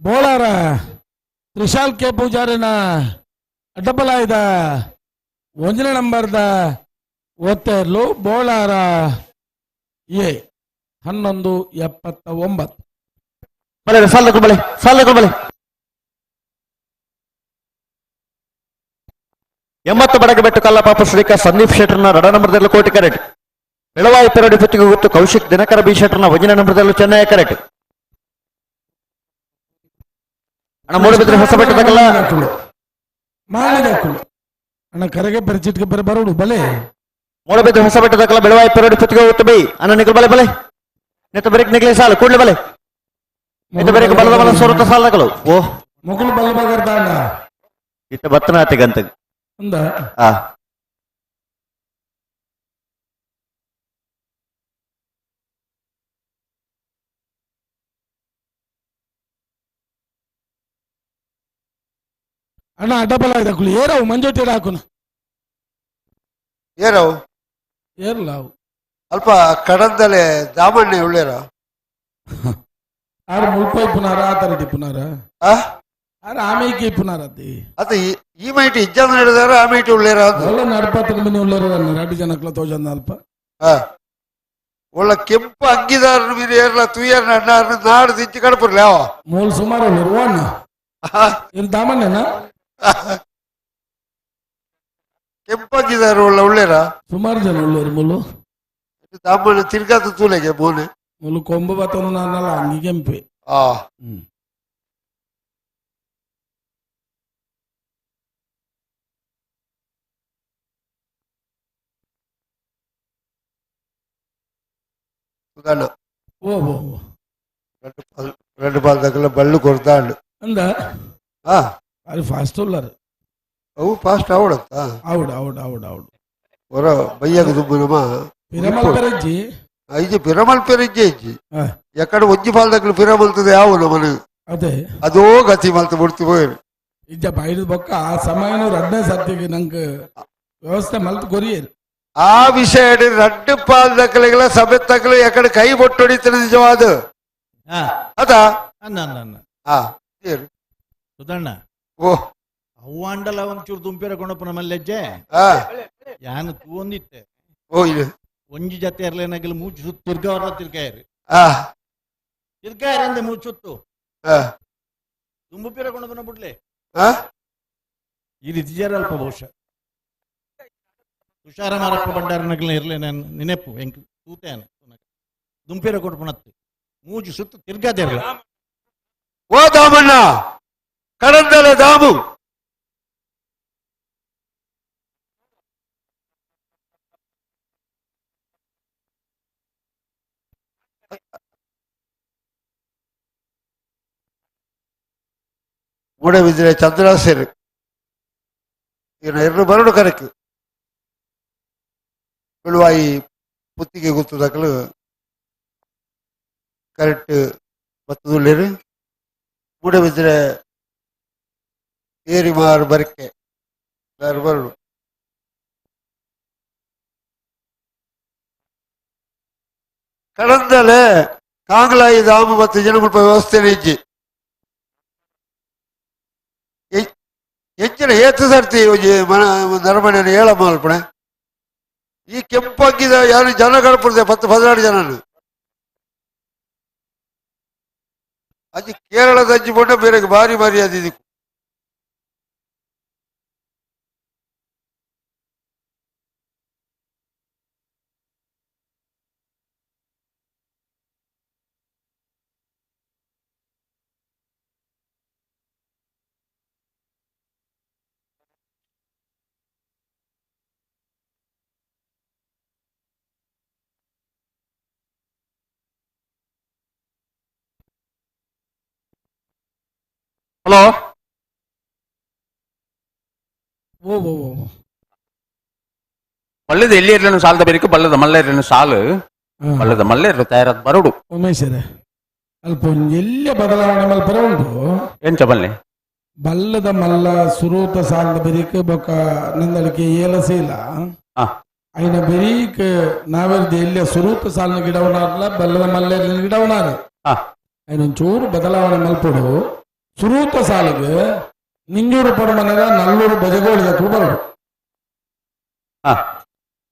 Bolar Trishal K ಪೂಜಾರಿನ ಅಡ್ಡಪಲಾಯ್ದ ಒಂದನೇ ನಂಬರ್ದ ಒತ್ತೇರ್ಲು ಬೋಳಾರ ಎ. 11-79. ಬಲೆ ಸಾಲಕು ಬಲೆ ಸಾಲಕು ಬಲೆ. 80 ಬಡಗೆ ಬೆಟ್ಟು ಕಲ್ಲಪಾಪ ಶ್ರೀಕ ಸಂದೀಪ್ ಶೆಟ್ಟರ್ನ ರಡ ನಂಬರ್ದಲ್ಲಿ ಕೋಟಿ ಕರೆಟ್. ಬೆಳವಾಯಿ ಪೆರಡಿ ಪುತ್ತಿಗೆ ಗೊತ್ತು ಕೌಶಿಕ್ ದಿನಕರ ಬಿ ಶೆಟ್ಟರ್ನ ವಜಿನ ನಂಬರ್ದಲ್ಲೂ ಚೆನ್ನೈ ಕರೆಟ್. ಅಣ್ಣ ಮೂಡಬಿದ್ರೆ ಹೊಸ ಬೆಟ್ಟದಲ್ಲ ಮಾಳಿದಕ್ಕುಲು ಅಣ್ಣ ಕರೆಗೆ ಪರಿಚಿಟ್ಗೆ ಬರ ಬರೋಡು ಬಲೆ. ಮೂಡಬಿದ್ರೆ ಹೊಸ ಬೆಟ್ಟದಕ್ಕಲ್ಲ ಬೆಳವಾಯಿ ಪೆರಡಿ ಪುತ್ತಿಗೆ ಗೊತ್ತು ಬೈ ಅಣ್ಣ ನಿಕಲ್ ಬಲೆ ಬಲೆ ನೆತ್ತ ಬರೀಕ್ ನಿಕ್ಲೆ ಸಾಲು ಕೂಡ್ಲೆ ಬಲೆ ನೆತ್ತ ಬರೀಕ್ ಬಲದ ಬಲ ಸೊರತ ಸಾಲದಕಲು ಓ ಮೊಗಲು ಬಲ್ಲ ಬಗರ್ದ ಅಣ್ಣ ಇತ್ತ ಬತ್ತನಾತಿಗಂತ ಅಂದ ಆ ಅಣ್ಣ ಅಡ್ಡಬಲ ಇದಕ್ಕುಲು ಏರವು ಮಂಜೋಟಿ ಹಾಕುನ ಏರವು ಏರ್ಲ ಅವು ಅಲ್ಪ ಕಡಂದಲೆ ದಾಮಣ್ಣೆ ಉಳ್ಳೇರ ಆರು ಮುಲ್ಪೈ ಪುನಾರ ಆ ತರ ಪುನಾರ ಆ ಆರು ಆಮೇಕೆ ಪುನಾರ ಅತಿ ಅದು ಈ ಮೈಟಿ ಇಜ್ಜಾಮ ನಡೆದಾರ ಆ ಮೈಟಿ ಉಳ್ಳೇರ ಅಂತ ಒಳ್ಳೆ ನಡಪತ್ರ ಮನೆ ಉಳ್ಳೇರ ರಡ್ಡು ಜನಕ್ಲ ತೋಜಂದ ಅಲ್ಪ. ಆ ಒಳ್ಳ ಕೆಂಪು ಅಂಗಿದಾರನ ಮೀನು ಏರ್ಲ ತುಯ್ಯರ್ನ ಅಣ್ಣಾರ್ನ ನಾಡು ದಿಂಚಿ ಕಡಪುರ್ಲೆ ಅವ ಮೂಲ್ ಸುಮಾರು ಉಳ್ಳೇರು ಓಣ್ಣ ಇಲ್ಲಿ ದಾಮಣ್ಣನ ಕೆಂಪು ಅಂಗಿದಾರ ಒಳ್ಳ ಉಳ್ಳೇರ ಸುಮಾರು ಜನ ಉಳ್ಳೇರು ಮುಲ್ಲು ದಾಮಣ್ಣ ತಿರ್ಗಾತ ತೂಲೆಗೆ ಮೋನೆ ಮುಲ್ಲು ಕೊಂಬು ಬತ್ತೊಂದು ನಾನಲ್ಲ ಅಂಗಿ ಕೆಂಪೆ. ಆ ಹ್ಮ್ ಸುಧಣ್ಣ ಓ ಓ ಓ రెండు పాలు రెండు పాలు దగ్గర బళ్ళు కొడతాడు ಅಂದ ಆ ಅದು ಫಾಸ್ಟ್ ಉಳ್ಳಾರು ಅವು ಫಾಸ್ಟ್ ಆವಡತ್ತ ಆవుడు ಆవుడు ಆవుಡು ಆవుಡು ಹೊರ ಬಯ್ಯಗ ದುಬ್ಬನಮ್ಮ ಪಿರಮಲ್ ಪೆರಜ್ಜಿ ಐಜಿ ಪಿರಮಲ್ ಪೆರಿಜ್ಜೆ ಇಜ್ಜಿ ಆ. ಎಕ್ಕಡ ಒಂಜಿ ಪಾಲ್ దగ్గర ಪಿರಮಲ್ತದೆ ಯಾವು ನಮನ ಅದೇ ಅದೋ ಗತಿ ಮಲ್ತು ಬಿಡ್ತು ಹೋಯ್ರು ಇಜ್ಜ ಬೈದ ಬೊಕ್ಕ ಆ ಸಮಯನ ರಡ್ನೇ ಸರ್ತಿಗೆ ನಂಗೆ ವ್ಯವಸ್ಥೆ ಮಲ್ತು ಕೊರಿಯರು. ಆ ವಿಷಯ ರಡ್ಡು ಪಾಲ್ ದಕ್ಕಲಿಗಳ ಸಭೆ ತಕ್ಕಲು ಎಕ್ಕಡ ಕೈ ಬೊಟ್ಟೊಡಿತನ ನಿಜವಾದ ಹಾ ಅದ ಅನ್ನ ಅನ್ನ ಅನ್ನ ಆ ಏರು. ಸುಧಣ್ಣ ಓ ಅವ್ವಾಂಡಲ ಒಂಚೂರು ದುಂಪಿರ ಕೊಣಪನ ಮಲ್ಲೆಜ್ಜೆ ಆ ಯಾನು ತೂಂದಿತ್ತೆ ಓ ಇದು ಒಂಜಿ ಜತೆ ಇರ್ಲೇನಾಗಲಿ ಮೂಚು ಸುತ್ತು ತಿರ್ಗಾವರ ತಿರ್ಗಾಯರಿ ಆ ತಿರ್ಗಾಯರಿ ಅಂದೆ ಮೂಚು ಸುತ್ತು ಆ ದುಂಬು ಪಿರ ಕೊಣಪನ ಬಿಡ್ಲೆ ಆ ಈ ರೀತಿ ಅಲ್ಪ ಬಹುಶಃ ತುಷಾರ ಮಾರಪ್ಪ ಭಂಡಾರನಗಲ ಇರ್ಲೆ ನಾನು ನೆನಪು ಎಂಕ್ ತೂತೇನೆ ದುಂಪಿರ ಕೊಡ್ಪಣತ್ತು ಮೂಜು ಸುತ್ತು ತಿರ್ಗಾದಿರಲ್ಲ. ಓ ದಾಮಣ್ಣ ಕಡಂದಲ ದಾಮು ಮೂಡಬಿದ್ರೆ ಚಂದ್ರಾಸೇರು ಇನ್ನು ಎರಡು ಬರಡು ಕರೆಕ್ ಬೆಳುವಾಯಿ ಪುತ್ತಿಗೆ ಗೊತ್ತದಕ್ಕಲು ಕರೆಕ್ಟ್ ಬತ್ತದುಳ್ಳೇರು ಮೂಡಬಿದ್ರೆ ಏರಿ ಮಾರು ಬರಕೆ ಯಾರು ಬರಡು ಕಡಂದಲೆ ಕಾಂಗ್ಲಾಯಿ ದಾಮು ಮತ್ತು ಜನಮುಲ್ಪ ವ್ಯವಸ್ಥೆ ಇಜ್ಜಿ ಹೆಚ್ಚಿನ ಏತು ಸರ್ತಿ ಒಂಜಿ ಮನ ನರಮನೆ ಏಳ ಮಲ್ಪಣೆ ಈ ಕೆಂಪಂಗಿದ ಯಾರು ಜನ ಕಡಪುರ್ದೆ 10 14 ಜನ ಅಜ್ಜಿ ಕೇರಳದ ಅಜ್ಜಿ ಬೊಂಡ ಬೇರೆ ಭಾರಿ ಭಾರಿ ಅದು ಇದಕ್ಕೂ. ಹಲೋ ಓ ಓ ಓ ಓ. ಬಲ್ಲದ ಎಲ್ಲಿ ಇರ್ಲೇನು ಸಾಲದ ಬೇರಿಕೆ ಬಲ್ಲದ ಮಲ್ಲ ಇರ್ಲೇನು ಸಾಲು ಹಾ. ಬಲ್ಲದ ಮಲ್ಲ ಇರ್ಲು ತಯಾರಾದ ಬರೋಡು. ಉಮೇಶರೇ ಅಲ್ಪ ಒಂಜಿ ಎಲ್ಲಿಯ ಬದಲಾವಣೆ ಮಲ್ಪರ ಉಂಟು. ಎಂಚ ಬಲ್ಲೆ ಬಲ್ಲದ ಮಲ್ಲ ಸುರೂತ ಸಾಲದ ಬೆರಿಕ್ ಬೊಕ್ಕ ನಂದಳಿಕೆ ಏಲಸೀಲ ಹಾ. ಐನ ಬೆರೀಕ್ ನಾವೆರ್ದ ಎಲ್ಲಿಯ ಸುರೂತ ಸಾಲಿನ ಗಿಡವನಾರ್ಲ ಬಲ್ಲದ ಮಲ್ಲ ಗಿಡವನಾರ ಹಾ. ಐನ ಒಂಚೂರು ಬದಲಾವಣೆ ಮಲ್ಪಡು ಸುರೂತ ಸಾಲಿಗೆ ನಿಂಜೂರು ಪಡಮನೆದ ನಲ್ಲೂರು ಬಜಗೋಳಿದ ಬರಡು. ಹಾ.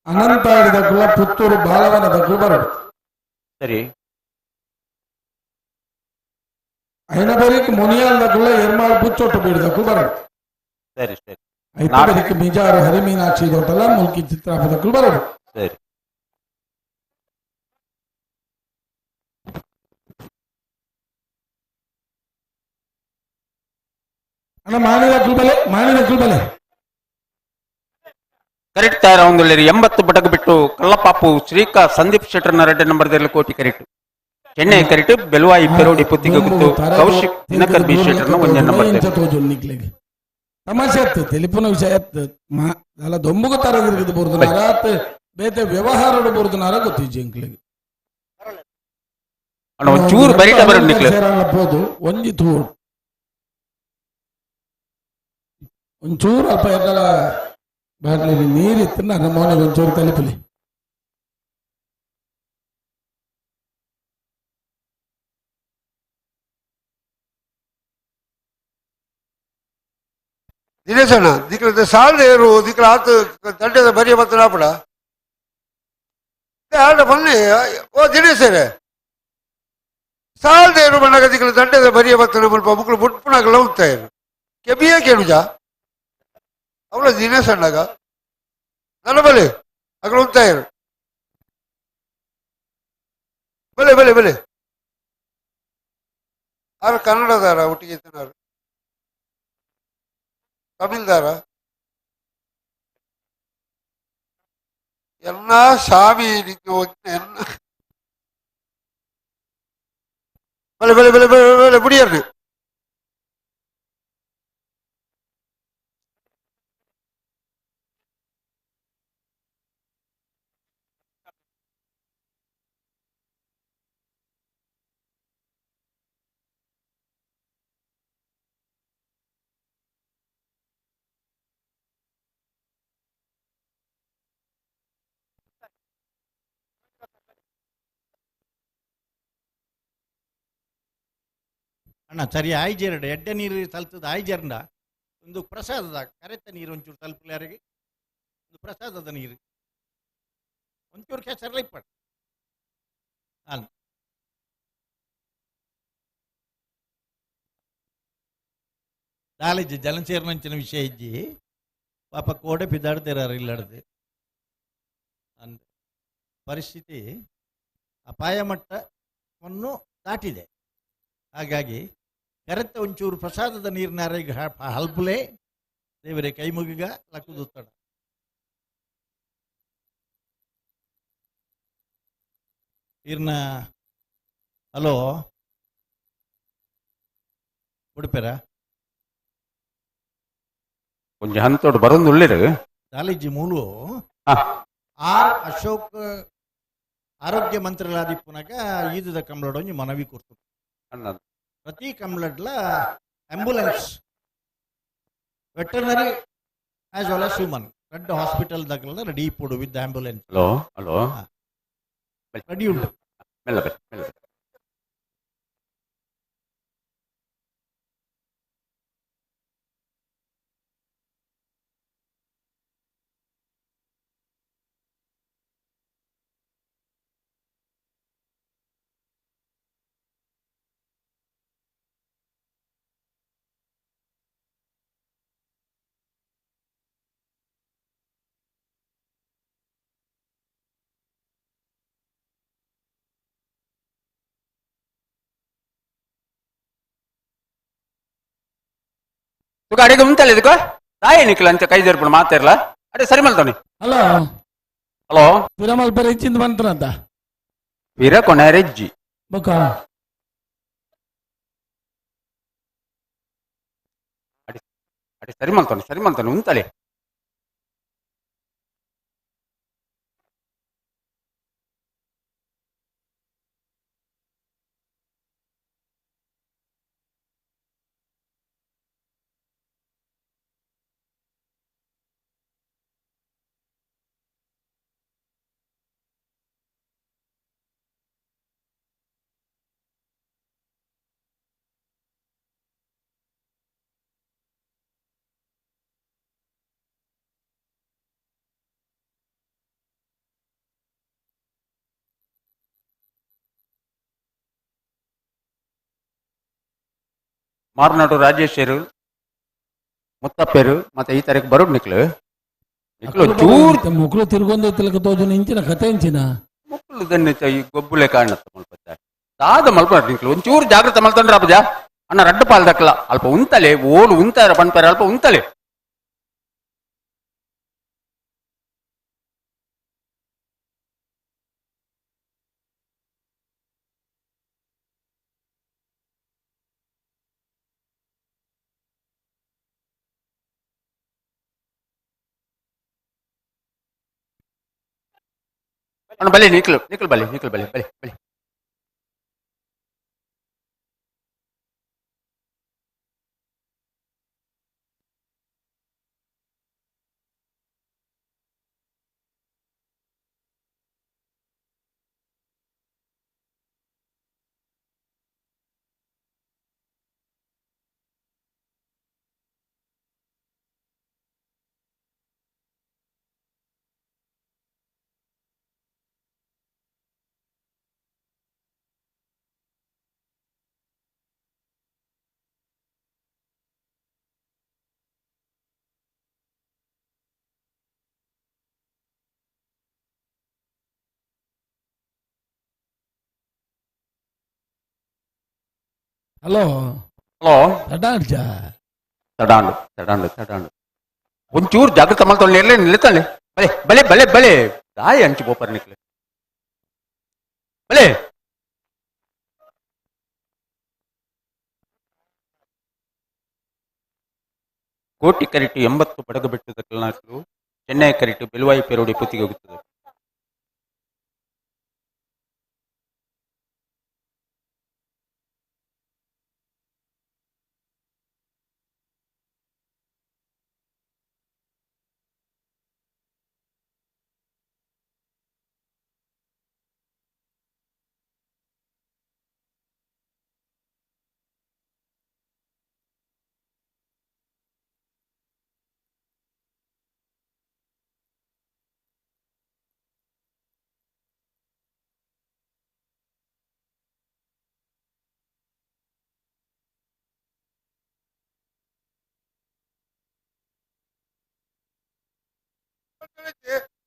ಅನಂತಾಡಿದ ಕುಲ ಪುತ್ತೂರು ಬಾಲವನದ ಬರಡು. ಸರಿ. ಐನ ಬರೀಕ್ ಮುನಿಯಾಲ್ದಕುಲ್ಲ ಎರ್ಮಾಲ್ ಪುಚ್ಚೊಟ್ಟು ಬೀಡ್ದಕ್ಕೂ ಬರಡು. ಸರಿ ಸರಿ. ಐತ ಬರೀಕ್ ಮಿಜಾರು ಹರಿಮೀನಾಕ್ಷಿ ದೊಟ್ಟಲ ಮುಲ್ಕಿ ಚಿತ್ರಾಪದಕ್ಕೂ ಬರಡು. ಸರಿ. ಅಣ್ಣ ಮಾನಿದ ಕುಲ್ಬಲೆ, ಮಾನಿದ ಕುಲ್ಬಲೆ. ಕರೆಕ್ಟ್ ತಯಾರ ಒಂದು 80 ಬಟಕ್ ಬಿಟ್ಟು ಕಲ್ಲಪಾಪು ಶ್ರೀಕಾ ಸಂದೀಪ್ ಶೆಟ್ಟರ್ನ 2 ನಂಬರ್ ಕೋಟಿ ಕರೆಕ್ಟ್. ಚೆನ್ನೈ ಕರೆಕ್ಟ್ ಬೆಲುವಾಯಿ ಪೆರೋಡಿ ಪುತ್ತಿಗೆ ಗುತ್ತು ಕೌಶಿಕ್ ದಿನಕರ್ ಬಿ ಶೆಟ್ಟರ್ನ 1 ನಂಬರ್. ತೋಜು ನಿಕ್ಲೆಗ್ ತಮಾಷೆ ಆತ್ ತೆಲಿಪುನ ವಿಷಯ ಆತ್ ಮಾ ಅಲ್ಲ ದೊಂಬುಗ ತರದಿರ್ಗದು ಬೋರ್ದುನಾರ ಆತ್ ಬೇತೆ ವ್ಯವಹಾರಡು ಬೋರ್ದುನಾರ ಗೊತ್ತಿಜ್ಜಿ ಎಂಕ್ಲೆಗ್. ಅಣ್ಣ ಒಂಚೂರು ಬರಿಟ ಬರೋದು ನಿಕ್ಲೆ. ಸೇರಲ್ಲ ಪೋದು ಒಂಜಿ ತೂಡು ಒಂಚೂರು ಅಲ್ಪ ಎದ್ದಲ ಬಾಟ್ಲಿ ನೀರಿತ್ತು ನನ್ನ ಮೋನೆಗೆ ಒಂಚೂರು ತಲುಪಲಿ. ದಿನೇಶಣ್ಣ ದಿಕ್ಲ ಸಾಲ ಏರು ದಿಕ್ಲ ಆತು ದಂಡದ ಬರಿಯ ಮತ್ತು ನಾಪಡ ಆಡ ಬನ್ನಿ. ಓ ದಿನೇಶರೇ ಸಾಲದ ಏರು ಬಣ್ಣಗ ದಿಕ್ಲ ದಂಡದ ಬರಿಯ ಮತ್ತು ಮುಲ್ಪ ಮುಕ್ಳು ಬುಟ್ಪುಣಗಲ ಉಂತಾಯಿರು ಕೆಬಿಯೇ ಕೇಳುಜ ಅವಳ ದಿನೇಶಣ್ಣಗ ನನ್ನ ಬಲೆ ಅಗಲ ಉಂತಾಯಿರು ಬಲೆ ಬಲೆ ಬಲೆ ಆರು ಕನ್ನಡದಾರ ಒಟ್ಟಿಗೆ ಇದ್ದನಾರು ತಮಿಳ್ದಾರ ಎಲ್ಲ ಸ್ವಾಮಿ ಎನ್ನ ಬಲೆ ಬಲೆ ಬಲೆ ಬಲೆ ಬಲೆ ಬುಡಿಯರ್ರಿ. ಅಣ್ಣ ಸರಿ ಆಯ್ಜೆರಡು ಎಡ್ಡೆ ನೀರು ತಲುಪದ ಆಯ್ಜೆರಂಡ ಒಂದು ಪ್ರಸಾದದ ಕರೆತ ನೀರು ಒಂಚೂರು ತಲುಪಲಾರಿಗೆ ಒಂದು ಪ್ರಸಾದದ ನೀರು ಒಂಚೂರು ಕೆಸರಲ್ಲ ಇಪ್ಪಡು ಅಲ್ಲ ದಾಲಿಜ್ಜಿ ಜಲಂಚೇರಿನಂಚಿನ ವಿಷಯ ಇಜ್ಜಿ ಪಾಪ ಕೋಡೆ ಪಿದಾಡ್ತಿರಾರು ಇಲ್ಲಡ್ದು ಅಂದ ಪರಿಸ್ಥಿತಿ ಅಪಾಯ ಮಟ್ಟವನ್ನು ದಾಟಿದೆ. ಹಾಗಾಗಿ ಕರೆತ ಒಂಚೂರು ಪ್ರಸಾದದ ನೀರಿನಾರಿಗೆ ಹಲ್ಪುಲೆ ದೇವರೇ ಕೈ ಮುಗಿಗ ಲಕ್ಕುದುತ್ತಡ. ಇರ್ನ ಹಲೋ ಉಡುಪೆರ ಒಂಜಿ ಹಂತೋಡು ಬರೋದು ಉಳ್ಳಿರು. ದಾಲಿಜಿ ಮೂಲು ಆರ್ ಅಶೋಕ್ ಆರೋಗ್ಯ ಮಂತ್ರಿಲಾದಿಪ್ಪುನಗ ಈದುದ ಕಂಬಳಡ್ ಒಂಜಿ ಮನವಿ ಕೊಡ್ತು. ಪ್ರತಿ ಕಂಬಳಡ್ಲ ambulance veterinary as well as human red hospital ದಾಖಲ ರೆಡಿ ಇಪ್ಪುಡು with ambulance. Hello hello ready ಉಂಟು. ಮೆಲ್ಲ ಬನ್ನಿ, ಮೆಲ್ಲ ಬನ್ನಿ. ತುಕ ಅಡಿಗೆ ಉಂಟಲ್ಲ ಇದಕ್ಕ ತಾಯಿ ನಿಕ್ಲ ಅಂತ ಕೈ ಜರ್ಪಣ ಮಾತಾರ್ಲ ಅಡೆ ಸರಿ ಮಲ್ತವನಿ. ಹಲೋ ಹಲೋ ಪಿರಮಲ್ ಪರ ಇಚ್ಚಿಂದ ಬಂತನಂತ ವೀರ ಕೊನೆರೆಜ್ಜಿ ಬೊಕ ಅಡೆ ಸರಿ ಮಲ್ತವನಿ ಸರಿ ಮಲ್ತವನಿ ಉಂತಲೆ. ಮಾರ್ನಾಡು ರಾಜೇಶರು ಮುತ್ತಪ್ಪೆರು ಮತ್ತೆ ಈ ತಾರೀಕು ಬರೋಡ್ ನಿಕ್ಲು. ನಿಕ್ಲು ಚೂರ್ ಮುಕ್ಳು ತಿರ್ಗೊಂದು ತಿಲಕ ತೋಜುನ ಇಂಚಿನ ಕತೆ ಇಂಚಿನ. ಮುಕ್ಕಲು ದನ್ನ ಈ ಗೊಬ್ಬುಲೆ ಕಾಣತ್ತ ಮಲ್ಪತ್ತ ದಾದ ಮಲ್ಪ ನಿಕ್ಲು ಒಂಚೂರು ಜಾಗ್ರತೆ ಮಲ್ತೊಂಡ್ರ ಅಪ್ಪಜ. ಅಣ್ಣ ರಡ್ಡು ಪಾಲ್ ದಕ್ಕಲ ಅಲ್ಪ ಉಂತಲೆ ಓಲು ಉಂತಾರ ಪನ್ಪೆರ ಅಲ್ಪ ಉಂತಲೆ. ಅಣ್ಣ ಬಲೆ ನಿಕ್ಲು ನಿಕ್ಲು ಬಲೆ ನಿಕ್ಲು ಬಲೆ ಬಲೆ ಬಲೆ. ಹಲೋ. ಹಲೋ. ತಡಾಂಡ್ಜ. ತಡಾಂಡು ತಡಾಂಡು ತಡಾಂಡು ಒಂಚೂರು ಜಾಗ್ರತೆ ಮಲ್ತೊಂಡು ಇರ್ಲಿ ನಿಲ್ತಾಳೆ. ಬಲೆ ಬಲೆ ಬಲೆ ಬಲೆ ದಾಯಿ ಅಂಚು ಬೋಪರ್ ನಿಕ್ಲೆ ಬಲೆ. ಕೋಟಿ ಕರಿಟು 80 ಬಡಗು ಬೆಟ್ಟದ ಕಲ್ನಾಟ್ಲು ಚೆನ್ನೈ ಕರಿಟು ಬೆಲುವಾಯಿ ಪೇರೋಡಿ ಪುತ್ತಿಗೆ ಹೋಗುತ್ತದೆ.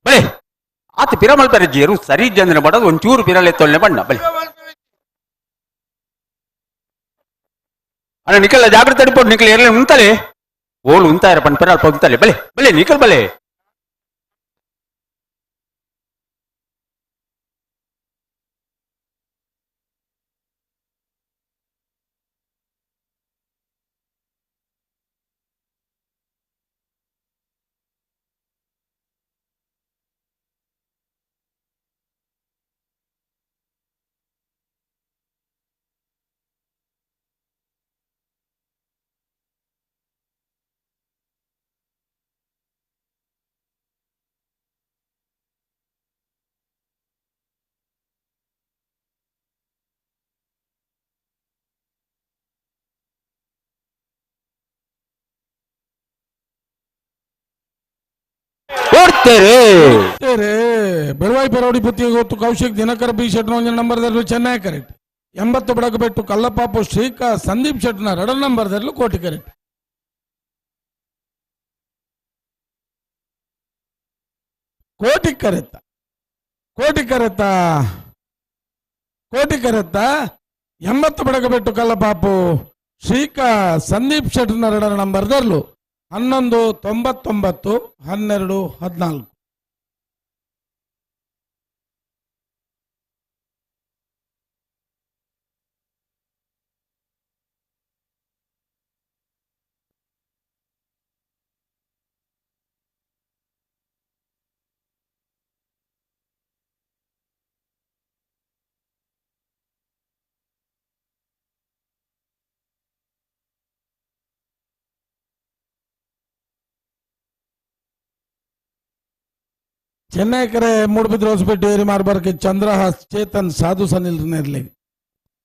ಬಲೆ ಆತ ಪಿರಮಲ್ ಪೆರಜಿಯರು ಸರಿ ಜಂದ್ರ ಬಡದು ಒಂಚೂರು ಪಿರಲೆ ತೊಲ್ಲೆ ಬಣ್ಣ ಬಲೆ. ಅಣ್ಣ ನಿಕಲ ಜಾಗ್ರತೆ ಅಡಿಪೋಡು ನಿಕಲ್ ಎರ್ಲೆ ಉಂತಲೆ ಓಲು ಉಂತಾರ ಪಣ್ ಪೆರ ಅಲ್ಪ ಉಂತಲೆ ಬಲೆ ಬಲೆ ನಿಕಲ್ ಬಲೆ. ಕೊಡ್ತೇರೆ. ಬೆಳವಾಯಿ ಪೆರೋಡಿ ಪುತ್ತಿಗೆ ಗೊತ್ತು ಕೌಶಿಕ್ ದಿನಕರ ಬಿ ಶೆಟ್ನ ಒಂಜಿ ನಂಬರ್ದಲ್ಲಿ ಚೆನ್ನೈ ಕರೆಕ್ಟ್. 80 ಬಡಗಬೆಟ್ಟು ಕಲ್ಲಪಾಪು ಶ್ರೀಕಾ ಸಂದೀಪ್ ಶೆಟ್ನ ಎರಡ ನಂಬರ್ದಲ್ಲಿ ಕೋಟಿ ಕರೆಕ್ಟ್. ಕೋಟಿ ಕರೆತ್ತ ಕೋಟಿ ಕರೆತ್ತ ಕೋಟಿ ಕರೆತ್ತ 80 ಬಡಗಬೆಟ್ಟು ಕಲ್ಲಪಾಪು ಶ್ರೀಕಾ ಸಂದೀಪ್ ಶೆಟ್ನ ಎರಡರ ನಂಬರ್ದಲ್ಲೂ 11 99 12 14. ಚೆನ್ನೈ ಕರೆ ಮೂಡುಬಿದ್ರೆ ಹೊಸಪೇಟೆ ಮಾರ್ಬರ್ಗೆ ಚಂದ್ರಹಾಸ್ ಚೇತನ್ ಸಾಧು ಸನಿಲ್ ನೆರ್ಲಿ.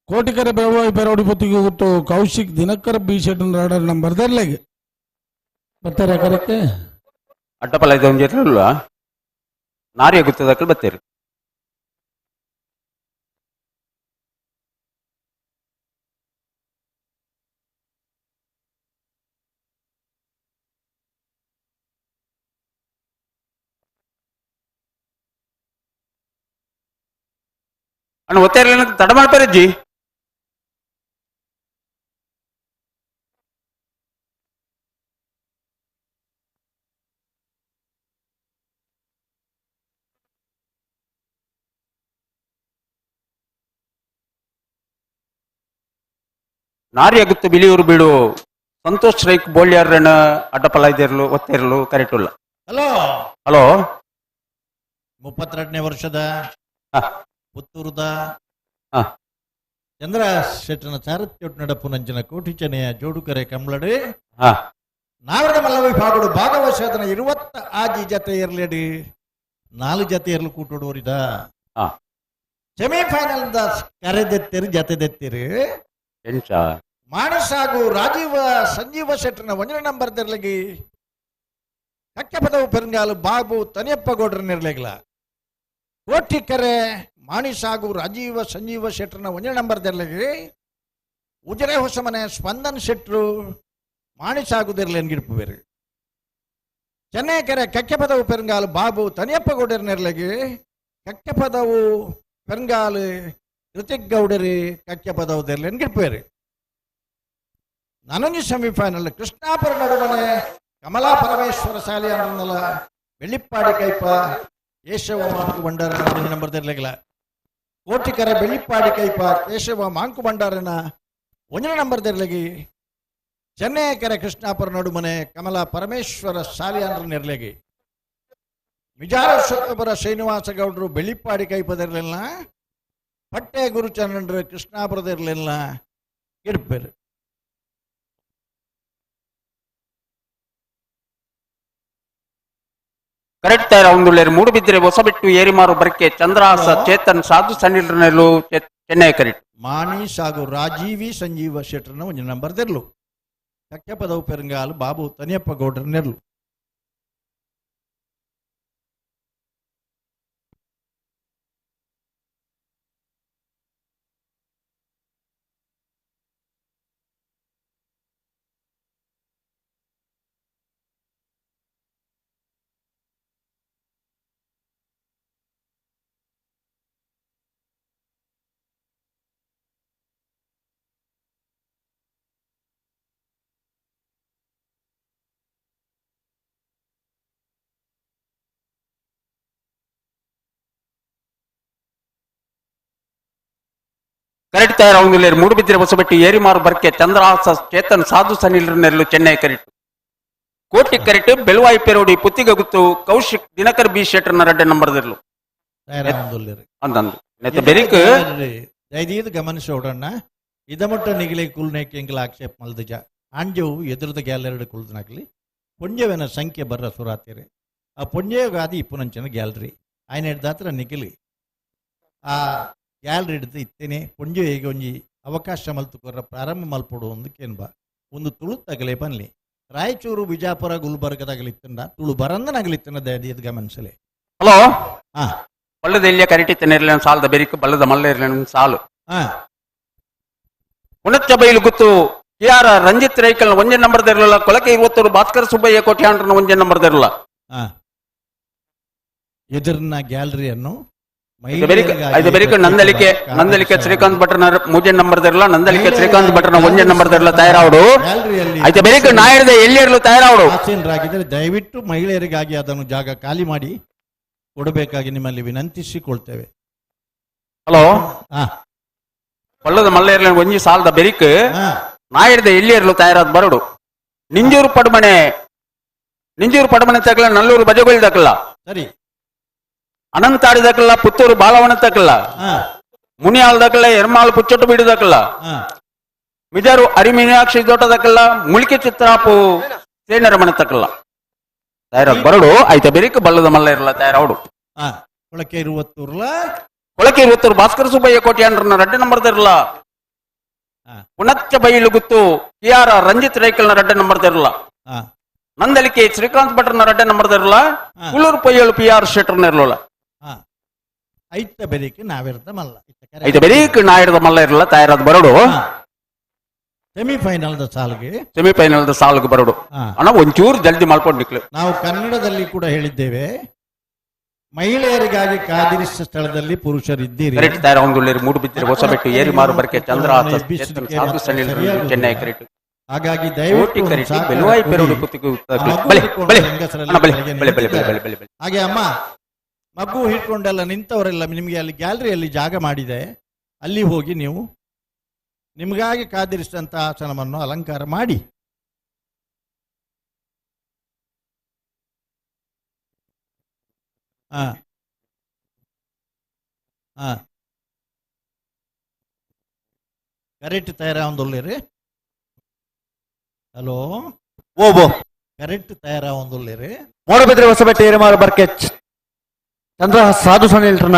ಕೋಟಿಕರೆ ಬೆಳವಾಯಿ ಪೆರೋಡಿ ಪೊತ್ತಿಗೆ ಗೊತ್ತು ಕೌಶಿಕ್ ದಿನಕರ ಬಿ ಶೆಟ್ನ ರಾಡರ್ ನಂಬರ್ ದರ್ಲೆಗೆ ಬರ್ತಾರೆ ಕರೆಕ್ಟ್. ಅಡ್ಡಪಲ ಇದು ಒಂಜಿ ಇರ್ಲಿಲ್ಲ ನಾರಿಯ ಗುತ್ತದಕ್ಕಲು ಬತ್ತೇರು. ಅಣ್ಣ ಒತ್ತೇರ್ಲಿನ ತಡ ಮಾಡ್ಪಾರಜ್ಜಿ. ನಾರಿಯಾಗುತ್ತ ಬಿಳಿಯೂರು ಬೀಡು ಸಂತೋಷ್ ರೈಕ್ ಬೋಳ್ಯಾರನ ಅಡ್ಡಪಲ ಇದಿರಲು ಒತ್ತಿರಲು ಕರೆಟುಲ್ಲ. ಹಲೋ ಹಲೋ 32ನೇ ವರ್ಷದ ಪುತ್ತೂರುದ ಚಂದ್ರ ಶೆಟ್ಟನ ಸಾರಥ್ಯೊಟ್ಟು ನಡಪು ನಂಚಿನ ಕೋಟಿಚನೆಯ ಜೋಡುಕರೆ ಕಂಬ್ಳಡು ನಾವರದ ಮಲ್ಲ ವಿಭಾಗಡು ಭಾಗವಶಾದನ 26 ಜತೆ ಇರಲೇಡಿ 4 ಜತೆ ಇರಲು ಕೂಟೋಡೋರಿದ ಸೆಮಿಫೈನಲ್ the ಕರೆದೆತ್ತಿರು ಜತೆದೆತ್ತಿರು ಎಂಚ ಮಾನಸಾಗು ರಾಜೀವ ಸಂಜೀವ ಶೆಟ್ಟನ ಒಂದನೇ ನಂಬರ್ ತೆರಲಗಿ ಕಕ್ಕೆ ಪದವು ಪೆರಂಗಾಲು ಬಾಬು ತನಿಯಪ್ಪ ಗೌಡ್ರ ನಿರ್ಲೆಗ್ಲ ಕೋಟಿ ಕರೆ ಮಾಣಿಸಾಗು ರಾಜೀವ ಸಂಜೀವ ಶೆಟ್ಟನ ಒಂದನೇ ನಂಬರ್ ತೆರಲಗಿ ಉಜರೆ ಹೊಸಮನೆ ಸ್ಪಂದನ್ ಶೆಟ್ರು ಮಾಣಿಸಾಗುದಿರ್ಲೇನ್ ಗಿಡ್ಪು ಬೇರೆ ಚೆನ್ನೈ ಕೆರೆ ಕಕ್ಕೆ ಪದವು ಪೆರಂಗಾಲು ಬಾಬು ತನಿಯಪ್ಪ ಗೌಡರ ನೆರ್ಲಗಿ ಕಕ್ಕೆ ಪದವು ಪೆರಂಗಾಲು ಋತಿಕ್ ಗೌಡರಿ ಕಕ್ಕೆ ಪದವು ದೆರ್ಲೇನ್ ಗಿಡ್ಪು ಬೇರೆ ನನಂಜಿ ಸೆಮಿಫೈನಲ್ ಕೃಷ್ಣಾಪುರ ನಡುವನೆ ಕಮಲಾ ಪರಮೇಶ್ವರ ಶಾಲೆ ಅನ್ನಲ್ಲ ಬೆಳ್ಳಿಪ್ಪಾಡಿ ಕೈಪ ಕೇಶವ ಮಾಂಕು ಭಂಡಾರ ನಂಬರ್ ತೆರಲಿಲ್ಲ ಕೋಟಿಕರ ಬೆಳ್ಳಿಪ್ಪಾಡಿ ಕೈಪ ಕೇಶವ ಮಾಂಕು ಭಂಡಾರನ ಒಂದನೇ ನಂಬರ್ ತೆರಲಗಿ ಚೆನ್ನೈ ಕೆರೆ ಕೃಷ್ಣಾಪುರ ನಡುಮನೆ ಕಮಲಾ ಪರಮೇಶ್ವರ ಸಾಲಿಯಾನ್ರ ನೆರಲೆಗಿ ಮಿಜಾರ ಸೊಕ್ಕಬರ ಶ್ರೀನಿವಾಸ ಗೌಡರು ಬೆಳ್ಳಿಪ್ಪಾಡಿ ಕೈಪದಿರಲಿಲ್ಲ ಪಟ್ಟೆ ಗುರುಚಂದ್ರನ್ರು ಕೃಷ್ಣಾಪುರದಿರಲಿಲ್ಲ ಇಡ್ಪೇರು. ಕರೆಕ್ಟ್ ತಯಾರ ಒಂದುಳ್ಳೇರು ಮೂಡುಬಿದ್ರೆ ಹೊಸಬಿಟ್ಟು ಏರಿಮಾರು ಬರ್ಕೆ ಚಂದ್ರಹಾಸ ಚೇತನ್ ಸಾಧು ಸಣ್ಣಿಲ್ರನೆಲ್ಲು ಚೆನ್ನೈ ಕರೆಕ್ಟ್. ಮಾಣಿ ಸಾಗು ರಾಜೀವಿ ಸಂಜೀವ ಶೆಟ್ಟರ್ನ ಒಂದು ನಂಬರ್ ತೆರಲು ಕಕ್ಕೆ ಪದವು ಪೆರಂಗಾಲು ಬಾಬು ತನಿಯಪ್ಪ ಗೌಡ್ರ ನೆರಲು. ಕರೆಕ್ಟ್ ತಯಾರ ಒಂದುಳ್ಳೇರು ಮೂಡುಬಿದ್ರೆ ಹೊಸಬೆಟ್ಟು ಏರಿಮಾರು ಬರ್ಕೆ ಚಂದ್ರಹಾಸ ಚೇತನ್ ಸಾಧು ಸನಿಲ್ರನೆಲ್ಲು ಚೆನ್ನೈ ಕರೆಕ್ಟ್. ಕೋಟಿ ಕರೆಕ್ಟ್ ಬೆಳುವಾಯಿ ಪೆರೋಡಿ ಪುತ್ತಿಗಗುತ್ತು ಕೌಶಿಕ್ ದಿನಕರ್ ಬಿ ಶೆಟ್ಟರ್ನ ರಡ್ಡೆ ನಂಬರ್ದಿರ್ಲು ಅಂದಂದು ನೆತ್ತ ಬೆರಿಕ್ ದಯದೀದ್ ಗಮನಿಸೋಡಣ್ಣ ಇದಮಟ್ಟ ನಿಗಿಲೆ ಕುಲ್ನೇಕೆ ಎಂಕಲ ಆಕ್ಷೇಪ ಮಲ್ದಿಜ ಆಂಜವು ಎದುರದ ಗ್ಯಾಲರಿ ಕುಲ್ದನಾಗ್ಲಿ ಪುಣ್ಯವೆನ ಸಂಖ್ಯೆ ಬರ್ರ ಸುರಾತಿರಿ ಆ ಪುಣ್ಯಗಾದಿ ಇಪ್ಪುನಂಚಿನ ಗ್ಯಾಲರಿ ఆయన ಹಿಡ್ದಾತ್ರ ನಿಗಿಲಿ ಆ ಗ್ಯಾಲರಿ ಹಿಡಿದು ಇತ್ತೇನೆ ಪುಣ್ಯ ಒಂಜಿ ಅವಕಾಶ ಮಲ್ತುಕೊರ್ರ ಪ್ರಾರಂಭ ಮಲ್ಪೊಡು ಒಂದು ಕೇನ್ಬ ಒಂದು ತುಳು ತಗಲೆ ಬನ್ಲಿ ರಾಯಚೂರು ಬಿಜಾಪುರ ಗುಲ್ಬರ್ಗ ತಗಲಿತ್ತಂಡ ತುಳು ಬರಂದನಾಗಲಿತ್ತನ ದಯದೀದ್ ಗಮನಿಸಲೆ. ಹಲೋ ಬಲ್ಲದ ಎಲ್ಲಿಯ ಕರೆಟಿತ್ತನೆ ಇರಲಿಲ್ಲ ಸಾಲದ ಬೆರಿಕ್ ಬಲ್ಲದ ಮಲ್ಲ ಇರಲಿಲ್ಲ ಸಾಲು ಉಣಚ್ಚ ಬೈಲು ಗುತ್ತು ಕೆ ಆರ್ ರಂಜಿತ್ ರೈಕಲ್ ಒಂಜೆ ನಂಬರ್ ಇರಲಿಲ್ಲ ಕೊಳಕೆ 20 ಭಾಸ್ಕರ ಸುಬ್ಬಯ್ಯ ಕೋಟ್ಯಾಂಡ್ರನ ಒಂಜೆ ನಂಬರ್ ಇರಲಿಲ್ಲ. ಎದುರಿನ ಗ್ಯಾಲರಿಯನ್ನು ನಂದಲಿಕೆ ನಂದಲಿಕೆ ಶ್ರೀಕಾಂತ್ ಭಟ್ರನ ಮೂಜೆ ನಂಬರ್ ಇರಲ್ಲ ನಂದಲಿಕೆ ಶ್ರೀಕಾಂತ್ ಭಟ್ರನ ಒಂಜೆ ನಂಬರ್ ಇರಲ್ಲ ತಯಾರಾವಡು ಆಯ್ತು ಬೆರಿಕ್ ನಾಯರ್ದ ಎಲ್ಲಿರಲು ತಯಾರಾವಡು. ಆಸೀನರಾಗಿದ್ದರೆ ದಯವಿಟ್ಟು ಮಹಿಳೆಯರಿಗಾಗಿ ಅದನ್ನು ಜಾಗ ಖಾಲಿ ಮಾಡಿ ಕೊಡಬೇಕಾಗಿ ನಿಮ್ಮಲ್ಲಿ ವಿನಂತಿಸಿಕೊಳ್ತೇವೆ. ಹಲೋ ಪಳ್ಳದ ಮಲ್ಲ ಇರಲಿ ಒಂಜಿ ಸಾಲದ ಬೆರಿಕ್ ನಾಯರ್ದ ಎಲ್ಲಿರಲು ತಯಾರಾದ ಬರಡು ನಿಂಜೂರು ಪಡಮನೆ ನಿಂಜೂರು ಪಡಮನೆ ತಕಲ ನಲ್ಲೂರು ಬಜಗೋಳಿ ತಕಲ ಸರಿ ಅನಂತಾಡಿ ದಕ್ಕಲ್ಲ ಪುತ್ತೂರು ಬಾಲವನ ತಕಲ್ಲ ಮುನಿಯಾಲ್ ದಕ್ಕಲ್ಲ ಎರ್ಮಾಲ್ ಪುಚ್ಚೊಟ್ಟು ಬೀಡು ದಕ್ಕಲ್ಲ ಮಿಜಾರು ಅರಿಮೀನಾಕ್ಷಿ ದೋಟ ದಕ್ಕಲ್ಲ ಮುಳಿಕೆ ಚಿತ್ರಾಪು ಸೇನರ ಮನೆ ತಕಲ್ಲ ತಯಾರ ಬರಡು ಆಯ್ತ ಬೆರಿಕ್ ಬಲ್ಲದ ಮಲ್ಲ ಇರಲ್ಲ ತಯಾರಾವಡು. ಕೊಳಕೆ ಇರುವತ್ತೂರ್ಲ ಕೊಳಕೆ ಇರುವತ್ತೂರು ಭಾಸ್ಕರ ಸುಬ್ಬಯ್ಯ ಕೋಟ್ಯಾಂಡ್ರನ್ನ ರಡ್ಡೆ ನಂಬರ್ ಇರಲ್ಲ ಪುಣಚ್ಚ ಬೈಲು ಗುತ್ತು ಕೆ ಆರ್ ರಂಜಿತ್ ರೈಕಲ್ನ ರಡ್ಡೆ ನಂಬರ್ ಇರಲ್ಲ ನಂದಲಿಕೆ ಶ್ರೀಕಾಂತ್ ಭಟ್ರನ ರಡ್ಡೆ ನಂಬರ್ ಇರಲ್ಲ ಕುಳೂರು ಪೊಯ್ಯಳು ಪಿ ಆರ್ ಶೆಟ್ಟರ್ನ ಇರಲಿಲ್ಲ. ಐತ ಬೆರಿಕ್ ನಾವಿರ್ದ ಮಲ್ಲ ಐತ ಬೆರಿಕ್ ನಾಯಿರ್ದ ಮಲ್ಲ ಇರಲ್ಲ ತಯಾರಾದ ಬರಡು ಸೆಮಿಫೈನಲ್ the ಸಾಲ್ಗೆ ಸೆಮಿಫೈನಲ್ the ಸಾಲ್ಗೆ ಬರಡು ಅಣ್ಣ ಒಂಚೂರು ಜಲ್ದಿ ಮಾಡ್ಕೊಂಡು ನಿಕ್ಲು. ನಾವು ಕನ್ನಡದಲ್ಲಿ ಕೂಡ ಹೇಳಿದ್ದೇವೆ ಮಹಿಳೆಯರಿಗಾಗಿ ಕಾದಿರಿಸಿದ ಸ್ಥಳದಲ್ಲಿ ಪುರುಷರಿದ್ದೀರಿ. ಮೂಡುಬಿದ್ದರೆ ಹೊಸಬೆಟ್ಟು ಏರಿಮಾರು ಬರಕೆ ಚಂದ್ರ ಚೆನ್ನೈ ಕರೆಕ್ಟ್. ಹಾಗಾಗಿ ದಯವಿಟ್ಟು ಹಾಗೆ ಅಮ್ಮ ಮಗು ಹಿಡ್ಕೊಂಡೆಲ್ಲ ನಿಂತವರೆಲ್ಲ ನಿಮಗೆ ಅಲ್ಲಿ ಗ್ಯಾಲರಿಯಲ್ಲಿ ಜಾಗ ಮಾಡಿದೆ, ಅಲ್ಲಿ ಹೋಗಿ ನೀವು ನಿಮಗಾಗಿ ಕಾದಿರಿಸಿದಂಥ ಆಸನವನ್ನು ಅಲಂಕಾರ ಮಾಡಿ. ಹಾಂ ಹಾಂ ಕರೆಕ್ಟ್ ತಯಾರಾವೊಂದುಲ್ಲೇರಿ. ಹಲೋ ಓಬೋ ಕರೆಕ್ಟ್ ತಯಾರಾವೊಂದುಲ್ಲೇರಿ. ಮೂಡಬಿದ್ರೆ ಹೊಸಬೆಟ್ಟೆ ಏರಿಮಾರು ಬರ್ಕೆ ಚಂದ್ರ ಸಾಧು ಸನಿಲ್ರನ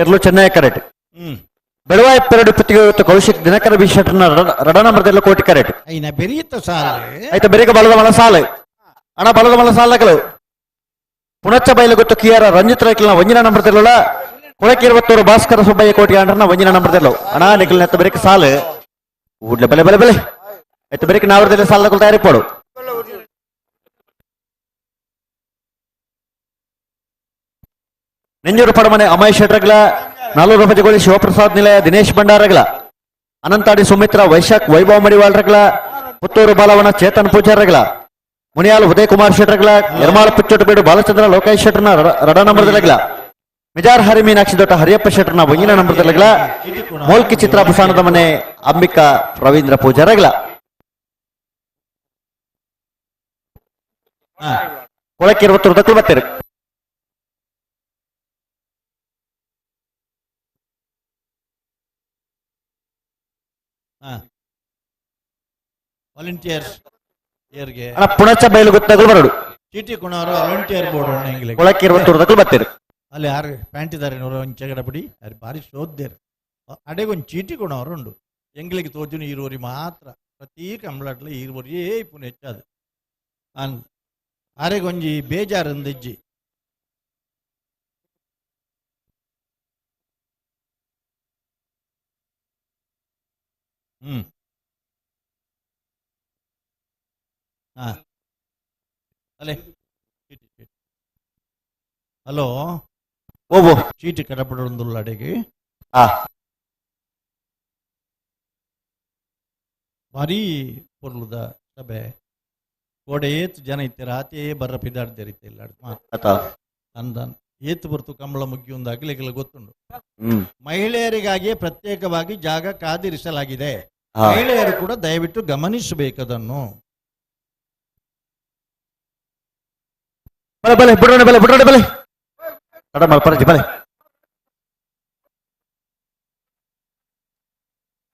ಎರ್ಲು ಚೆನ್ನೈ ಕರೆಕ್ಟ್. ಬೆಳವಾಯಿ ಪೆರಡು ಪುತ್ತಿಗೆ ಕೌಶಿಕ್ ದಿನಕರ ಬಿ ಶೆಟ್ಟರ್ನ ರಡನ ಮರದೆಲ್ಲ ಕೋಟಿ ಕರೆಕ್ಟ್. ಐನ ಬೆರಿಯುತ್ತ ಸಾಲ ಆಯ್ತು ಬೆರಿಗ ಬಲದ ಮಲ ಸಾಲೆ ಅಣ್ಣ ಬಲದ ಮಲ ಸಾಲಗಳು ಪುಣಚ್ಚ ಬಯಲು ಗೊತ್ತು ಕಿಯಾರ ರಂಜಿತ್ ರೈಕ್ಲನ ಒಂಜಿನ ನಂಬರ್ ತೆಲ್ಲೋಳ ಕೊಳಕಿರುವತ್ತೂರು ಭಾಸ್ಕರ ಸುಬ್ಬಯ್ಯ ಕೋಟಿ ಅಂಡ್ರನ ಒಂಜಿನ ನಂಬರ್ ತೆಲ್ಲೋ ಅಣ್ಣ ನಿಖಲ್ ನೆತ್ತ ಬೆರಿಕ ಸಾಲು ಊಡ್ಲೆ ಬಲೆ ಬಲೆ ಬಲೆ ಆಯ್ತು ಬೆರಿಕ ನಾವರದಲ್ಲಿ ಸಾಲ ತಯಾರಿ ಪೋಡು. ನೆಂಜೂರು ಪಡಮನೆ ಅಮಯ್ ಶೆಟ್ರಗ್ಲ ನಾಲೂರು ಭಜಗೋಳಿ ಶಿವಪ್ರಸಾದ್ ನಿಲಯ ದಿನೇಶ್ ಭಂಡಾರಗ್ಲ ಅನಂತಾಡಿ ಸುಮಿತ್ರ ವೈಶಾಖ್ ವೈಭವ್ ಮಡಿವಾಳ್ರಗ್ಲ ಪುತ್ತೂರು ಬಾಲವನ ಚೇತನ್ ಪೂಜಾರಗ್ಲ ಮುನಿಯಾಲ್ ಉದಯ್ ಕುಮಾರ್ ಶೆಟ್ರಗ್ಲ ಯರ್ಮಾಳ ಪುಚ್ಚೋಟಬೇಡು ಬಾಲಚಂದ್ರ ಲೋಕೇಶ್ ಶೆಟ್ಟರ್ನ ರಡ ನಂಬರ್ದಲಗ್ಲ ಮಿಜಾರ್ ಹರಿ ಮೀನಾಕ್ಷಿ ದೊಡ್ಡ ಹರಿಯಪ್ಪ ಶೆಟ್ಟರ್ನ ಒಂಗಿನ ನಂಬರ್ದಲಗ್ಲ ಮೋಲ್ಕಿ ಚಿತ್ರ ಬುಸಾನದ ಮನೆ ಅಂಬಿಕಾ ರವೀಂದ್ರ ಪೂಜಾರಗ್ಲ ಕೊಳಕಿರುವತ್ತೂರು ದಕ್ಕಲು ಬತ್ತೀರಿ. ವಾಲಂಟಿಯರ್ಸ್ ಪುಣಚ ಬಯಲು ಗೊತ್ತಾಗಲು ಬರಡು ಚೀಟಿ ಕುಣವರು ವಾಲಂಟಿಯರ್ ಬೋರ್ಡ್ ಕೊಳಕಿರುವತ್ತೂರು ದಕ್ಕಲು ಬತ್ತೀರಿ. ಅಲ್ಲಿ ಯಾರು ಪ್ಯಾಂಟ್ ಇದ್ದಾರೆ ನೂರ ಒಂದು ಚಗಡಪಡಿ ಯಾರು ಭಾರಿ ಶೋದ್ದೇರು ಅಡೆಗೊಂದು ಚೀಟಿ ಕೊಣವರು ಉಂಡು ಎಂಗ್ಲಿಗೆ ತೋಜುನು ಈರೋರಿ ಮಾತ್ರ ಪ್ರತಿ ಕಂಬ್ಲಾಟ್ಲ ಈರೋರಿಯೇ ಇಪ್ಪುನು ಹೆಚ್ಚಾದು ಅನ್ ಅರೆಗೊಂಜಿ ಬೇಜಾರಂದಿಜ್ಜಿ. ಹ್ಮ್ ಹಾಂ ಅಲ್ಲೇ ಹಲೋ ಓಬೋ ಚೀಟಿ ಕಡಪಡೊಂದುಲ್ಲ ಅಡೆಗೆ ಭಾರಿ ಪೊರ್ಲುದ ಸಭೆ ಗೋಡೆ ಏತ್ ಜನ ಇತ್ತೀರ ಆತೇ ಬರ್ರ ಪಿದಾಡ್ದಿರಿತ್ತೆ ಇಲ್ಲ ಅಂದನ್ ಏತ್ ಬರ್ತು ಕಂಬಳ ಮುಗ್ಗಿ ಅಗಲಿಗೆಲ್ಲ ಗೊತ್ತುಂಡು. ಮಹಿಳೆಯರಿಗಾಗಿಯೇ ಪ್ರತ್ಯೇಕವಾಗಿ ಜಾಗ ಕಾದಿರಿಸಲಾಗಿದೆ, ಮಹಿಳೆಯರು ಕೂಡ ದಯವಿಟ್ಟು ಗಮನಿಸಬೇಕದನ್ನು. ಬಲೆ ಬಲೆ ಬಿಡೋಣ ಬಲೆ ಬಿಡೋಣ ಬಲೆ ಕಡ ಮಲ್ಪರಜಿ ಬಲೆ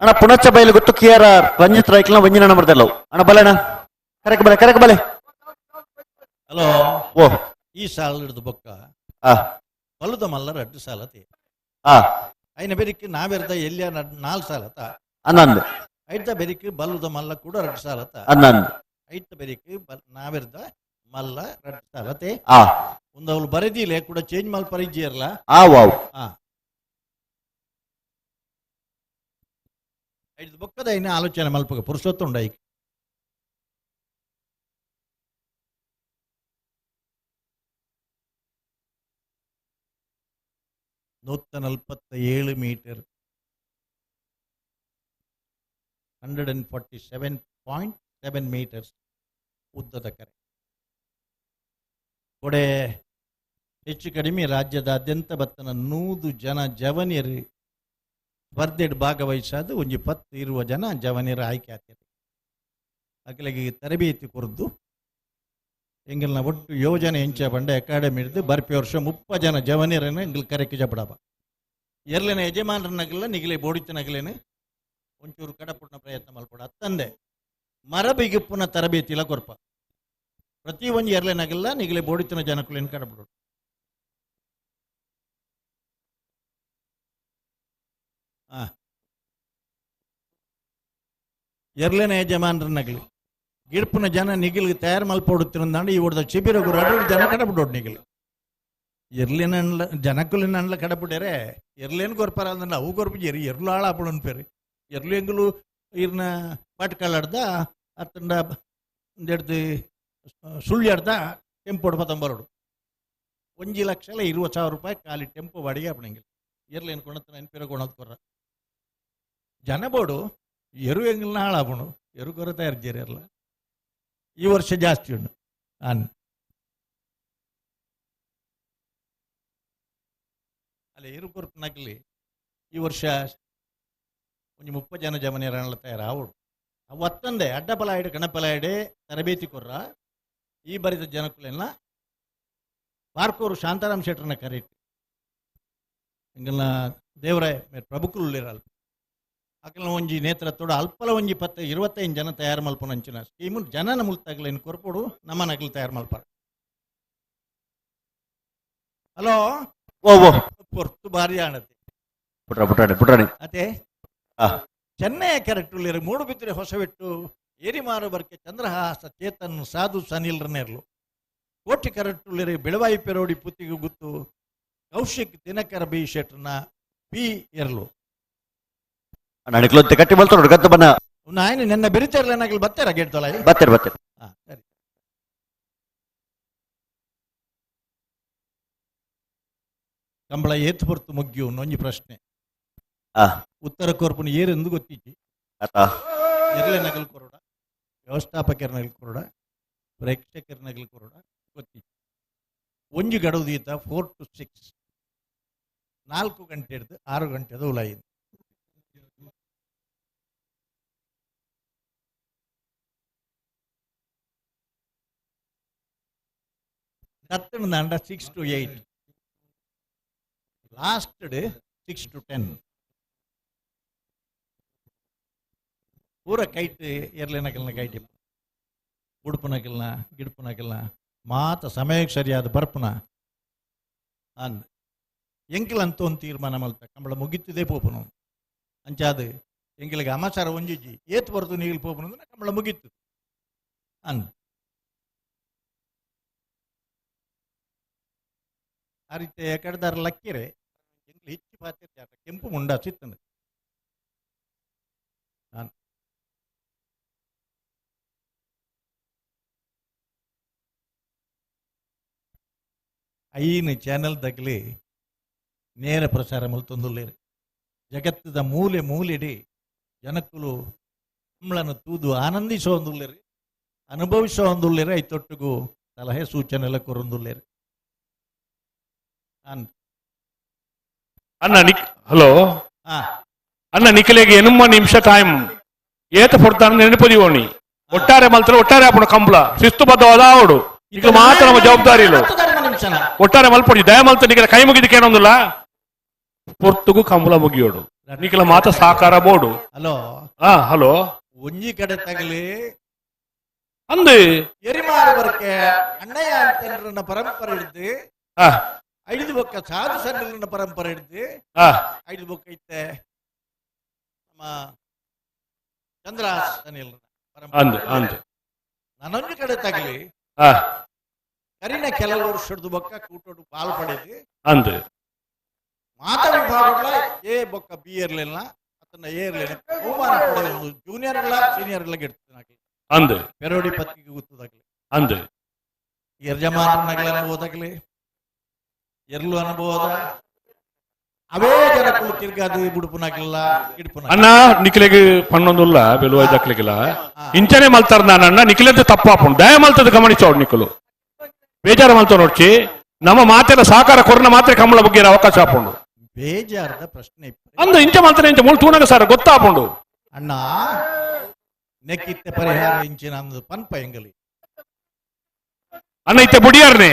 ಅಣ್ಣ ಪುಣಚ್ಚ ಬಯಲು ಗೊತ್ತು ಕಿಯಾರ ರಂಜಿತ್ ರೈಕ್ಲನ ಒಂಜಿನ ನಂಬರ್ ತೆಲ್ಲವು ಅಣ್ಣ ಬಲೆ ಅಣ್ಣ ಕರೆಕ್ ಬಲೆ ಕರೆಕ್ ಬಲೆ. ಹಲೋ ಓ ಈ ಸಾಲ ಹಿಡಿದು ಬೊಕ್ಕ ಬಲುದ ಮಲ್ಲ ರಡ್ಡು ಸಾಲತಿ ಐನ ಬೆರಿಕ್ ನಾವೆರ್ದ ಎಲ್ಲಿಯ ನಾಲ್ ಸಾಲತ ಅನ್ನಂದು ಐತ ಬೆರಿಕ್ ಬಲುದ ಮಲ್ಲ ಕೂಡ ರಡ್ಡು ಸಾಲತ ಅನ್ನಂದು ಐತ ಬೆರಿಕ್ ನಾವೆರ್ದ ಮಲ್ಲ ರಡ್ಡು ಸಾಲತೆ ಒಂದು ಅವಳು ಬರೆದಿಲ್ಲ ಕೂಡ ಚೇಂಜ್ ಮಾಲ್ ಪರಿಚಯ ವಾವ್ ಐದು ಬೊಕ್ಕದ ಐನ ಆಲೋಚನೆ ಮಲ್ಪಗ ಪುರುಷೋತ್ತುಂಡ ಐಕ್ 147 ಮೀಟರ್ 147.7 ಮೀಟರ್ಸ್ ಉದ್ದದ ಕರೆ. ಕೊಡೆ ಹೆಚ್ಚು ಕಡಿಮೆ ರಾಜ್ಯದಾದ್ಯಂತ ಬತ್ತನ 100 ಜನ ಜವನಿಯರು ಸ್ಪರ್ಧೆಡ್ ಭಾಗವಹಿಸಾದ ಒಂಜಿ 10 ಇರುವ ಜನ ಜವನಿಯರು ಆಯ್ಕೆ ಆಗ್ತಾರೆ. ಅಗಲಿಗೆ ತರಬೇತಿ ಕೊರದ್ದು ಎಂಗಲ್ನ ಒಟ್ಟು ಯೋಜನೆ ಎಂಚ ಬಂಡೆ ಅಕಾಡೆಮಿ ಹಿಡಿದು ಬರ್ಪಿ ವರ್ಷ 30 ಜನ ಜವನಿಯರನ್ನು ಎಂಗಲ್ ಕರೆಕ್ಕೆ ಜಬಡಾಬ ಎರಲನೇ ಯಜಮಾನರನ್ನಾಗಲ್ಲ ನಿಗಲೆ ಬೋಡಿತನಾಗಲೇನೆ ಒಂಚೂರು ಕಡಪುಟ್ನ ಪ್ರಯತ್ನ ಮಲ್ಪಡ ಅತ್ತಂದೆ ಮರಬಿಗಿಪ್ಪುನ ತರಬೇತಿ ಇಲ್ಲ ಕೊರ್ಪ ಪ್ರತಿ ಒಂಜಿ ಎರಲೇನಾಗಲ್ಲ ನಿಗಲೆ ಬೋಡಿತನ ಜನಕುಲೇನು ಕಡಪಡು. ಎರಲೇನ ಯಜಮಾನರನ್ನಾಗಲಿ ಗಿಡ್ಪುನ ಜನ ನಿಗಿಲ್ಗೆ ತಯಾರು ಮಲ್ಪೊಡುತ್ತಿರಂದಾಂಡ ಈ ಓಡ್ದ ಶಿಬಿರಗು ರಡು ಜನ ಕಡಪಡೋಡು ನಿಗಿಲ್ ಎರ್ಲಿನ ಜನಕುಲಿನ ಅಂಡ್ಲ ಕಡಪುಡ್ಯಾರೆ ಎರ್ಲೇನು ಗೊರ್ಪಾರ ಅಂದಂಡ ಅವು ಗೊರ್ಪು ಎರಿ ಎರ್ಲು ಆಳ ಆಪಡು ಅನ್ಪೇರಿ ಎರ್ಲು ಎಂಗುಲು ಇರ್ನ ಪಾಟ್ಕಳ್ಳಾಡ್ದ ಅತ್ತಂಡ ಒಂದೆಡ್ದು ಸುಳ್ಯಾಡ್ದ ಕೆಂಪೋಡು ಪತಂಬರೋಡು 1,20,000 ರೂಪಾಯಿ ಖಾಲಿ ಟೆಂಪೋ ಬಾಡಿಗೆ ಆಪಣಂಗಿಲ್ಲ. ಎರ್ಲೇನು ಕೊಣತ್ತ ನೆನಪಿರೋ ಕೊಣತ್ ಕೊರ್ರ ಜನ ಬೋಡು ಎರು ಎಂಗಿಲ್ನ ಹಾಳಾಪಣು ಎರು ಕೊರ ತಯಾರು ಎಲ್ಲ ಈ ವರ್ಷ ಜಾಸ್ತಿ ಉಂಟು. ನಾನು ಅಲ್ಲ ಎರು ಕೊರ್ಪನಾಗಲಿ ಈ ವರ್ಷ ಒಂಜಿ 30 ಜನ ಜಮನಿಯರನ್ನೆಲ್ಲ ತಯಾರಾವಡು. ಅವು ಅತ್ತಂದೆ ಅಡ್ಡಪಲಾಯಿಡು ಗಣಪಲಾಯಿಡೆ ತರಬೇತಿ ಕೊರ್ರ ಈ ಬರಿದ ಜನಕುಲೆಲ್ಲ ಬಾರ್ಕೋರು ಶಾಂತಾರಾಮ್ ಶೆಟ್ಟರ್ನ ಕರೆಕ್ಟ್ ಎಂಗಲ್ನ ದೇವರೇ ಪ್ರಭುಕುಲು ಅಲ್ಪ ಅಕಲ್ನ ಒಂಜಿ ನೇತೃತ್ವಡು ಅಲ್ಪಲ ಒಂಜಿ 25 ಜನ ತಯಾರು ಮಲ್ಪುನ ಅಂಚಿನ ಸ್ಕೀಮು ಜನನ ಮುಲ್ತಾಗಲೇನು ಕೊರ್ಪೋಡು ನಮ್ಮ ನಗಲು ತಯಾರು ಮಲ್ಪಾರ. ಹಲೋ ಓ ಓ ಪೊರ್ತು ಭಾರಿ ಆಣತೆ ಪುಟ್ರ ಪುಟ್ರಾಣಿ ಪುಟ್ರಾಣಿ ಅದೇ ಚೆನ್ನೈ ಕರೆಕ್ಟ್ ಮೂಡುಬಿದ್ರೆ ಹೊಸವೆಟ್ಟು ಏರಿಮಾರು ಬರ್ಕೆ ಚಂದ್ರಹಾಸ ಚೇತನ್ ಸಾಧು ಸನಿಲ್ರನೇರ್ಲು ಕೋಟಿ ಕರೆಕ್ಟುಳ್ಳಿರಿ ಬೆಳವಾಯಿ ಪೆರೋಡಿ ಪುತ್ತಿಗೆ ಗುತ್ತು ಕೌಶಿಕ್ ದಿನಕರ ಬಿ ಶೆಟ್ರನ ಪಿ ಎರ್ಲು ನಡಿಕ್ಲೊತ್ತೆ ಕಟ್ಟಿ ಬಲ್ತೋಡು ಗತ್ತು ಬನ್ನ ನಾಯನ ನಿನ್ನ ಬೆರಿತಾರಲ್ಲ ನಾಗಲ್ ಬತ್ತಾರ ಗೇಟ್ ತೊಲ ಬತ್ತಾರೆ ಬತ್ತಾರೆ. ಸರಿ ಕಂಬಳ ಏತ್ ಪೊರ್ತು ಮುಗ್ಯು ಒಂಜಿ ಪ್ರಶ್ನೆ ಉತ್ತರ ಕೊರ್ಪುನ ಏರೆಂದು ಗೊತ್ತಿಜ್ಜಿ. ಎರ್ಲೆ ನಗಲ್ ಕೊರೋಡ ವ್ಯವಸ್ಥಾಪಕರ ನಗಲ್ ಕೊರೋಡ ಪ್ರೇಕ್ಷಕರ ನಗಲ್ ಕೊರೋಡ ಗೊತ್ತಿಜ್ಜಿ. ಒಂಜಿ ಗಡುದೀತ 4 to 6 4 ಗಂಟೆ ಹಿಡ್ದು 6 ಗಂಟೆದ ಉಲಾಯಿನ್ ದತ್ತಣ 6 to 8 last day 6 to 10 ಪೂರ ಕೈಟ್ ಎರ್ಲೆನಕಲ್ನ ಕೈಟ್ ಉಡುಪುನಕಲ್ನ ಗಿಡುಪುನಕಲ್ನ ಮಾತ ಸಮಯಕ್ಕೆ ಸರಿಯಾದ ಬರ್ಪುನ ಅಂದ್ ಎಂಕಿಲ್ ಅಂತ ಒಂದು ತೀರ್ಮಾನ ಮಲ್ತ ಕಂಬಳ ಮುಗಿತಿದೆ ಪೋಪುನು ಅಂಚಾದ ಎಂಕಿಲಿಗೆ ಅಮಾಚಾರ ಒಂಜಿಜ್ಜಿ ಏತ್ ಬರ್ತು ನೀಗಿಲ್ ಪೋಪುನು ಅಂದ್ರೆ ಕಂಬಳ ಮುಗೀತು ಅಂದ್ ಆ ರೀತಿ ಕಡ್ದಾರ ಲಕ್ಕಿರೆ ಎಂಕ್ಲು ಹೆಚ್ಚು ಪಾತ್ರೆ ಕೆಂಪು ಮುಂಡ ಸಿತ್ತಂದು ನಾನು ಐನು ಚಾನೆಲ್ ತಗಲಿ ನೇರ ಪ್ರಸಾರ ಮಲ್ತೊಂದುಲ್ಲೇರು ಜಗತ್ತದ ಮೂಲೆ ಮೂಲೆಡಿ ಜನಕ್ಕುಲು ಕಂಬಳನ್ನು ತೂದು ಆನಂದಿಸೋ ಒಂದುಲ್ಲೇರು ಅನುಭವಿಸೋ ಒಂದುಲ್ಲೇರು ಐತೊಟ್ಟಿಗೂ ಸಲಹೆ ಸೂಚನೆ ಎಲ್ಲ ಕೊರೊಂದುಲ್ಲೇರು. ಅಣ್ಣ ನಿಕ್ ಹಲೋ ಅಣ್ಣ ನಿಖಿಲೆಗೆ ಎನುಮ ನಿಮಿಷ ಟೈಮ್ ಏತ ಪೊಡ್ತಾನ ನೆನಪದಿವೋಣಿ ಒಟ್ಟಾರೆ ಮಲ್ತರ ಒಟ್ಟಾರೆ ಆಪುಣ ಕಂಬಳ ಶಿಸ್ತುಬದ್ಧವಾದ ಆವಡು ಈಗ ಮಾತ್ರ ನಮ್ಮ ಜವಾಬ್ದಾರಿ ಇಲ್ಲ ಒಟ್ಟಾರೆ ಮಲ್ಪೊಡಿ ದಯ ಮಲ್ತ ನಿಖಿಲ ಕೈ ಮುಗಿದಕ್ಕೆ ಏನೊಂದಿಲ್ಲ ಪೊರ್ತುಗು ಕಂಬಳ ಮುಗಿಯೋಡು ನಿಖಿಲ ಮಾತ ಸಾಕಾರ ಬೋಡು. ಹಲೋ ಹಲೋ ಒಂಜಿ ಕಡೆ ತಗಲಿ ಅಂದು ಎರಿಮಾರು ಬರ್ಕೆ ಅಣ್ಣಯ್ಯ ಅಂತಂದ್ರನ್ನ ಪರಂಪರೆ ಹಿಡ್ದು ಐದು ಬೊಕ್ಕ ಸಾಧು ಸಣ್ಣ ಪರಂಪರೆ ಹಿಡ್ದು ಐದು ಬೊಕ್ಕ ಇತ್ತೆ ನಮ್ಮ ಚಂದ್ರ ಪರಂಪರೆ ನಾನೊಂದು ಕಡೆ ತಗಲಿ ಕರಿನ ಕೆಲವು ವರ್ಷದ ಬೊಕ್ಕ ಕೂಟೋಡು ಪಾಲ್ ಪಡೆದು ಅಂದು ಮಾತ ವಿಭಾಗಗಳ ಎ ಬೊಕ್ಕ ಬಿ ಇರ್ಲಿಲ್ಲ ಅದನ್ನ ಎ ಇರ್ಲಿಲ್ಲ ಬಹುಮಾನ ಪಡೆದ ಜೂನಿಯರ್ಗಳ ಸೀನಿಯರ್ಗಳ ಗೆಡ್ತನಾಗ್ಲಿ ಅಂದು ಪೆರೋಡಿ ಪತ್ತಿಗೆ ಗೊತ್ತದಾಗ್ಲಿ ಅಂದು ಯಜಮಾನಗಳ ಅನುಭವದಾಗ್ಲಿ ಎರ್ಲು ಅನುಭವದ ಅವೇ ಜನ ತಿರ್ಗಾದು ಬುಡುಪುನಾಗ್ಲಿಲ್ಲ ಗಿಡುಪುನ ಅಣ್ಣ ನಿಖಿಲೆಗೆ ಪನ್ನೊಂದುಲ್ಲ ಬೆಲುವ ದಕ್ಲಿಗಿಲ್ಲ ಇಂಚನೆ ಮಲ್ತಾರ ನಾನು ಅಣ್ಣ ನಿಖಿಲಂತ ತಪ್ಪಾಪುಂಡು ದಯ ಮಲ್ತದ ಗಮನಿಸೋಡು ನಿಖಲು ಬೇಜಾರು ಮಲ್ತ ನೋಡ್ಚಿ ನಮ್ಮ ಮಾತೆಲ್ಲ ಸಹಕಾರ ಕೊರನ ಮಾತ್ರ ಕಮಲ ಬಗ್ಗೆ ಅವಕಾಶ ಆಪುಂಡು ಬೇಜಾರದ ಪ್ರಶ್ನೆ ಅಂದು ಇಂಚ ಮಲ್ತನೆ ಇಂಚ ಮುಳ್ ತೂನಗ ಸರ್ ಗೊತ್ತಾಪುಂಡು ಅಣ್ಣ ನೆಕ್ಕಿತ್ತೆ ಪರಿಹಾರ ಇಂಚಿನ ಅಂದು ಪನ್ಪ ಎಂಗಲಿ ಅಣ್ಣ ಇತ್ತೆ ಬುಡಿಯಾರ್ನೆ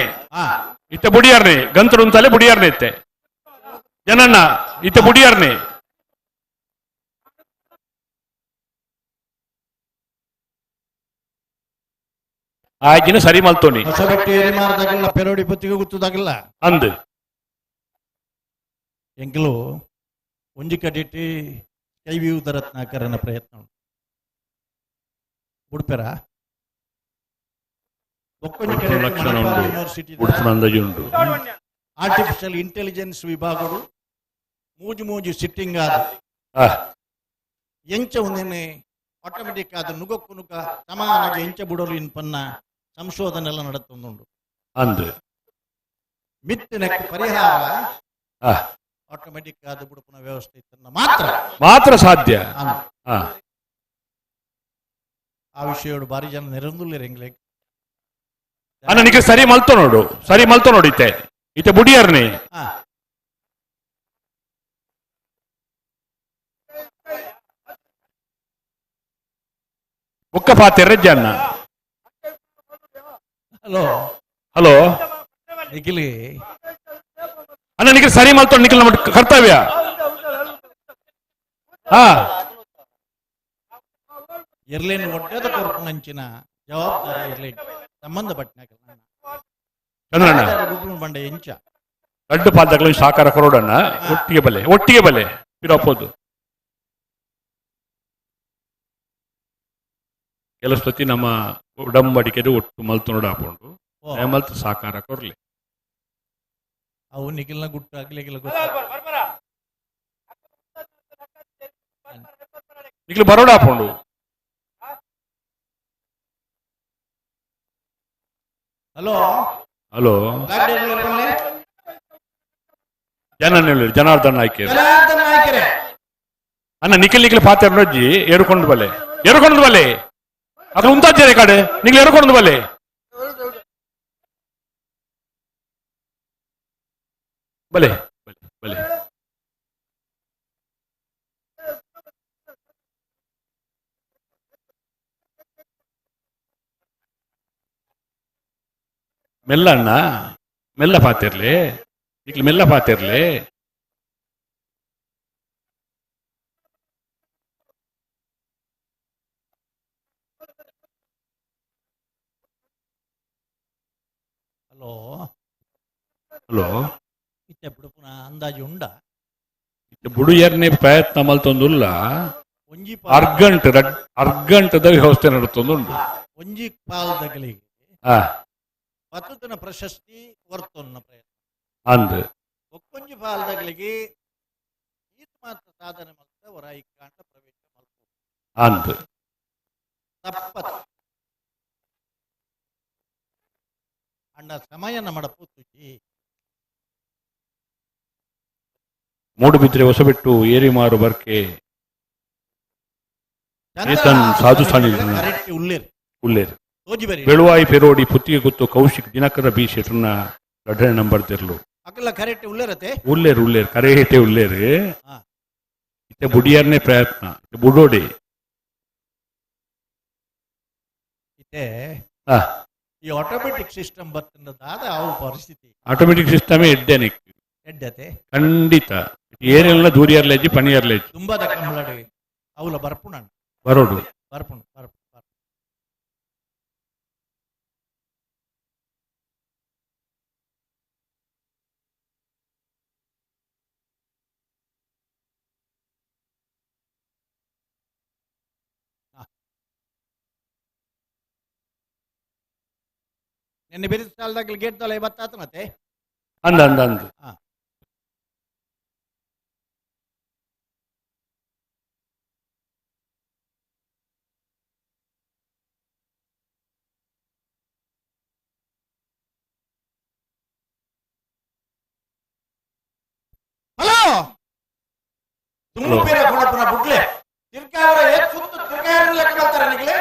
ಇತ್ತೆ ಬುಡಿಯಾರ್ನೆ ಗಂತರು ಅಂತಲೇ ಬುಡಿಯಾರ್ನೆ ಇತ್ತೆ ಜನಣ್ಣ ಇತ್ತೆ ಬುಡಿಯಾರ್ನೆ ಆಗಿನ ಸರಿ ಮಲ್ತೋನಿ ಹೊಸಬೆಟ್ಟು ಏರಿ ಮಾರದಾಗಲ್ಲ ಪೆರೋಡಿ ಪತ್ತಿಗೆ ಗೊತ್ತದಾಗಲ್ಲ ಅಂದು ಎಂಕಲು ಒಂಜಿ ಕಡಿಟಿ ಕೈವಿಯುತ ರತ್ನಾಕರನ ಪ್ರಯತ್ನ ಉಂಟು ಬುಡ್ಪೆರ ಲಕ್ಷಣ ಉಂಟು ಉಡುಪಿನ ಅಂದಾಜು ಉಂಟು ಆರ್ಟಿಫಿಷಿಯಲ್ ಇಂಟೆಲಿಜೆನ್ಸ್ ವಿಭಾಗಗಳು ಮೂಜು ಮೂಜು ಸಿಟ್ಟಿಂಗ್ ಆದ ಎಂಚ ಒಂದೇನೆ ಆಟೋಮೆಟಿಕ್ ಆದ ನುಗಕ್ಕು ನುಗ್ಗ ಸಮಾನಾಗಿ ಎಂಚ ಬುಡಲು ಇನ್ಪನ್ನ ಸಂಶೋಧನೆ ಎಲ್ಲ ನಡತ್ತೊಂದುಂಡು ಅಂದು ಮಿತ್ತಿನಕ್ಕೆ ಪರಿಹಾರ ಆಟೋಮೆಟಿಕ್ ಆದ ಬುಡುಪುನ ವ್ಯವಸ್ಥೆ ಇತ್ತನ್ನ ಮಾತ್ರ ಮಾತ್ರ ಸಾಧ್ಯ. ಆ ವಿಷಯಡು ಬಾರಿ ಜನ ನೆರಂದುಲ್ಲೇರು ಎಂಗ್ಲೆ. ಅಣ್ಣ ನಿಖಿಲ್ ಸರಿ ಮಲ್ತೋ ನೋಡು, ಸರಿ ಮಲ್ತೋ ನೋಡು. ಇತ್ತೆ ಇತ್ತೆ ಬುಡಿಯರ್ನಿ. ಬುಕ್ಕ ಪಾತೆ ರಜ್ಜ ಅಣ್ಣ. ಹಲೋ ಹಲೋ ನಿಖಿಲಿ ಅಣ್ಣ ನಿಖಿಲ್ ಸರಿ ಮಲ್ತೋ, ನಿಖಿಲ್ ನಮ್ಮ ಕರ್ತವ್ಯ. ಹಾ ಎರ್ಲೇನ್ ಒಡ್ಡದ ಕೊರ್ಪುನಂಚಿನ ಜವಾಬ್ದಾರಿ ಎರ್ಲೇನ್ ಸಂಬಂಧಪಟ್ಟನಾಗ ಚಂದ್ರಣ್ಣ ಬಂಡೆ ಎಂಚ ದೊಡ್ಡ ಪಾದಗಳು ಸಾಕಾರ ಕೊರೋಡಣ್ಣ. ಒಟ್ಟಿಗೆ ಬಲೆ, ಒಟ್ಟಿಗೆ ಬಲೆ ಪಿರಪೋದು. ಕೆಲವು ಸತಿ ನಮ್ಮ ಒಡಂಬಡಿಕೆದು ಒಟ್ಟು ಮಲ್ತು ನೋಡ ಹಾಕೊಂಡು ಮಲ್ತು ಸಾಕಾರ ಕೊರ್ಲಿ. ಅವು ನಿಖಿಲ್ನ ಗುಟ್ಟು ಆಗ್ಲಿಕ್ಕಿಲ್ಲ ಗೊತ್ತ. ನಿಖಿಲ್ ಬರೋಡ ಹಾಕೊಂಡು. ಹಲೋ ಹಲೋ ಜನ ಜನಾರ್ದನ್ ನಾಯ್ಕೆ ಅಣ್ಣ. ನಿಖಿಲ್ ನಿಖಿಲ್ ಪಾತ್ರ ನೋಜ್ಜಿ ಏರುಕೊಂಡು ಬಲೆ, ಏರುಕೊಂಡು ಬಲೆ. ಅದು ಉಂತಾಜ್ಜರೆ ಕಡೆ ನಿಖಿಲ್ ಏರುಕೊಂಡು ಬಲೆ. ಬಲೆ ಬಲೆ ಬಲೆ. ಮೆಲ್ಲ ಅಣ್ಣ, ಮೆಲ್ಲ ಪಾತಿರ್ಲಿ ನಿಖಿಲ್, ಮೆಲ್ಲ ಪಾತಿರ್ಲಿ. ಹಲೋ ಹಲೋ ಇತ್ತೆ ಬುಡುಪುನ ಅಂದಾಜು ಉಂಡ ಬುಡಿಯರ್ನೇ ಪ್ರಯತ್ನ ಮಲ್ತೊಂದುಲ್ಲ. ಒಂಜಿ ಅರ್ಗಂಟ್ ಅರ್ಗಂಟದ ವ್ಯವಸ್ಥೆ ನಡತೊಂದುಂಡು. ಒಂಜಿ ಪಾಲ್ದಗಲಿಗೆ ಪತ್ತುತನ ಪ್ರಶಸ್ತಿ ವರ್ತೊನ್ನ ಪ್ರಯತ್ನ ಅಂದ್ ಒಕ್ಕೊಂಜಿ ಪಾಲ್ದಗಲಿಗೆ ಈತ ಮಾತ್ರ ಸಾಧನೆ ಮಲ್ತ ಹೊರ ಇಕ್ಕಾಂಡ ಪ್ರವೇಶ ಮಲ್ಪ ಅಂದ್ ತಪ್ಪತ್ ಅಣ್ಣ ಸಮಯ ನಮ್ಮಡ ಪೂತುಜಿ. ಮೂಡುಬಿದ್ರೆ ಹೊಸಬೆಟ್ಟು ಏರಿಮಾರು ಬರ್ಕೆ ಚೇತನ್ ಸಾಧು ಉಲ್ಲೇರು ಬೆಳುವಾಯಿ ಪೆರೋಡಿ ಪುತ್ತಿಗೆ ಗೊತ್ತು ಕೌಶಿಕ್ ದಿನಕರ ಬಿ ಶೆಟ್ರನ ಲಢನೆ ನಂಬರ್ ತಿರ್ಲು. ಉಲ್ಲೇರು ಉಲ್ಲೇರು ಕರೆಹೇಟೆ ಉಲ್ಲೇರು. ಇತ್ತೆ ಬುಡಿಯರ್ನೇ ಪ್ರಯತ್ನ ಬುಡೋಡಿ. ಇತ್ತೆ ಈ ಆಟೋಮೆಟಿಕ್ ಸಿಸ್ಟಮ್ ಬರ್ತದಾದ ಅವು ಪರಿಸ್ಥಿತಿ. ಆಟೋಮೆಟಿಕ್ ಸಿಸ್ಟಮ್ ಎಡ್ಡೆನೆ ಎಡ್ಡತೆ ಖಂಡಿತ. ಏನೆಲ್ಲ ದೂರಿಯರ್ಲೇಜಿ ಪನಿಯರ್ಲೇಜಿ ತುಂಬಾದ ಕಂಬಳಡಿ ಅವಲ ಬರ್ಪುಣ ಬರೋಡು ಬರ್ಪುಣ ಬರ್ಪು. ನಿನ್ನೆ ಬೇರೆ ಸಾಲದಾಗ ಗೇಟ್ ತಲೆ ಬತ್ತಾತನತೆ ಅಂದ ಅಂದ ಅಂದ. ಹಲೋ ತುಂಬ ಗುಣಪುನ ಬುಡ್ಲೆ ತಿರ್ಗಾವರ ಏತ್ ಸುತ್ತು ತಿರ್ಗಾರ ಲೆಕ್ಕ ಬರ್ತಾರೆ ನಿಗ್ಲೆ.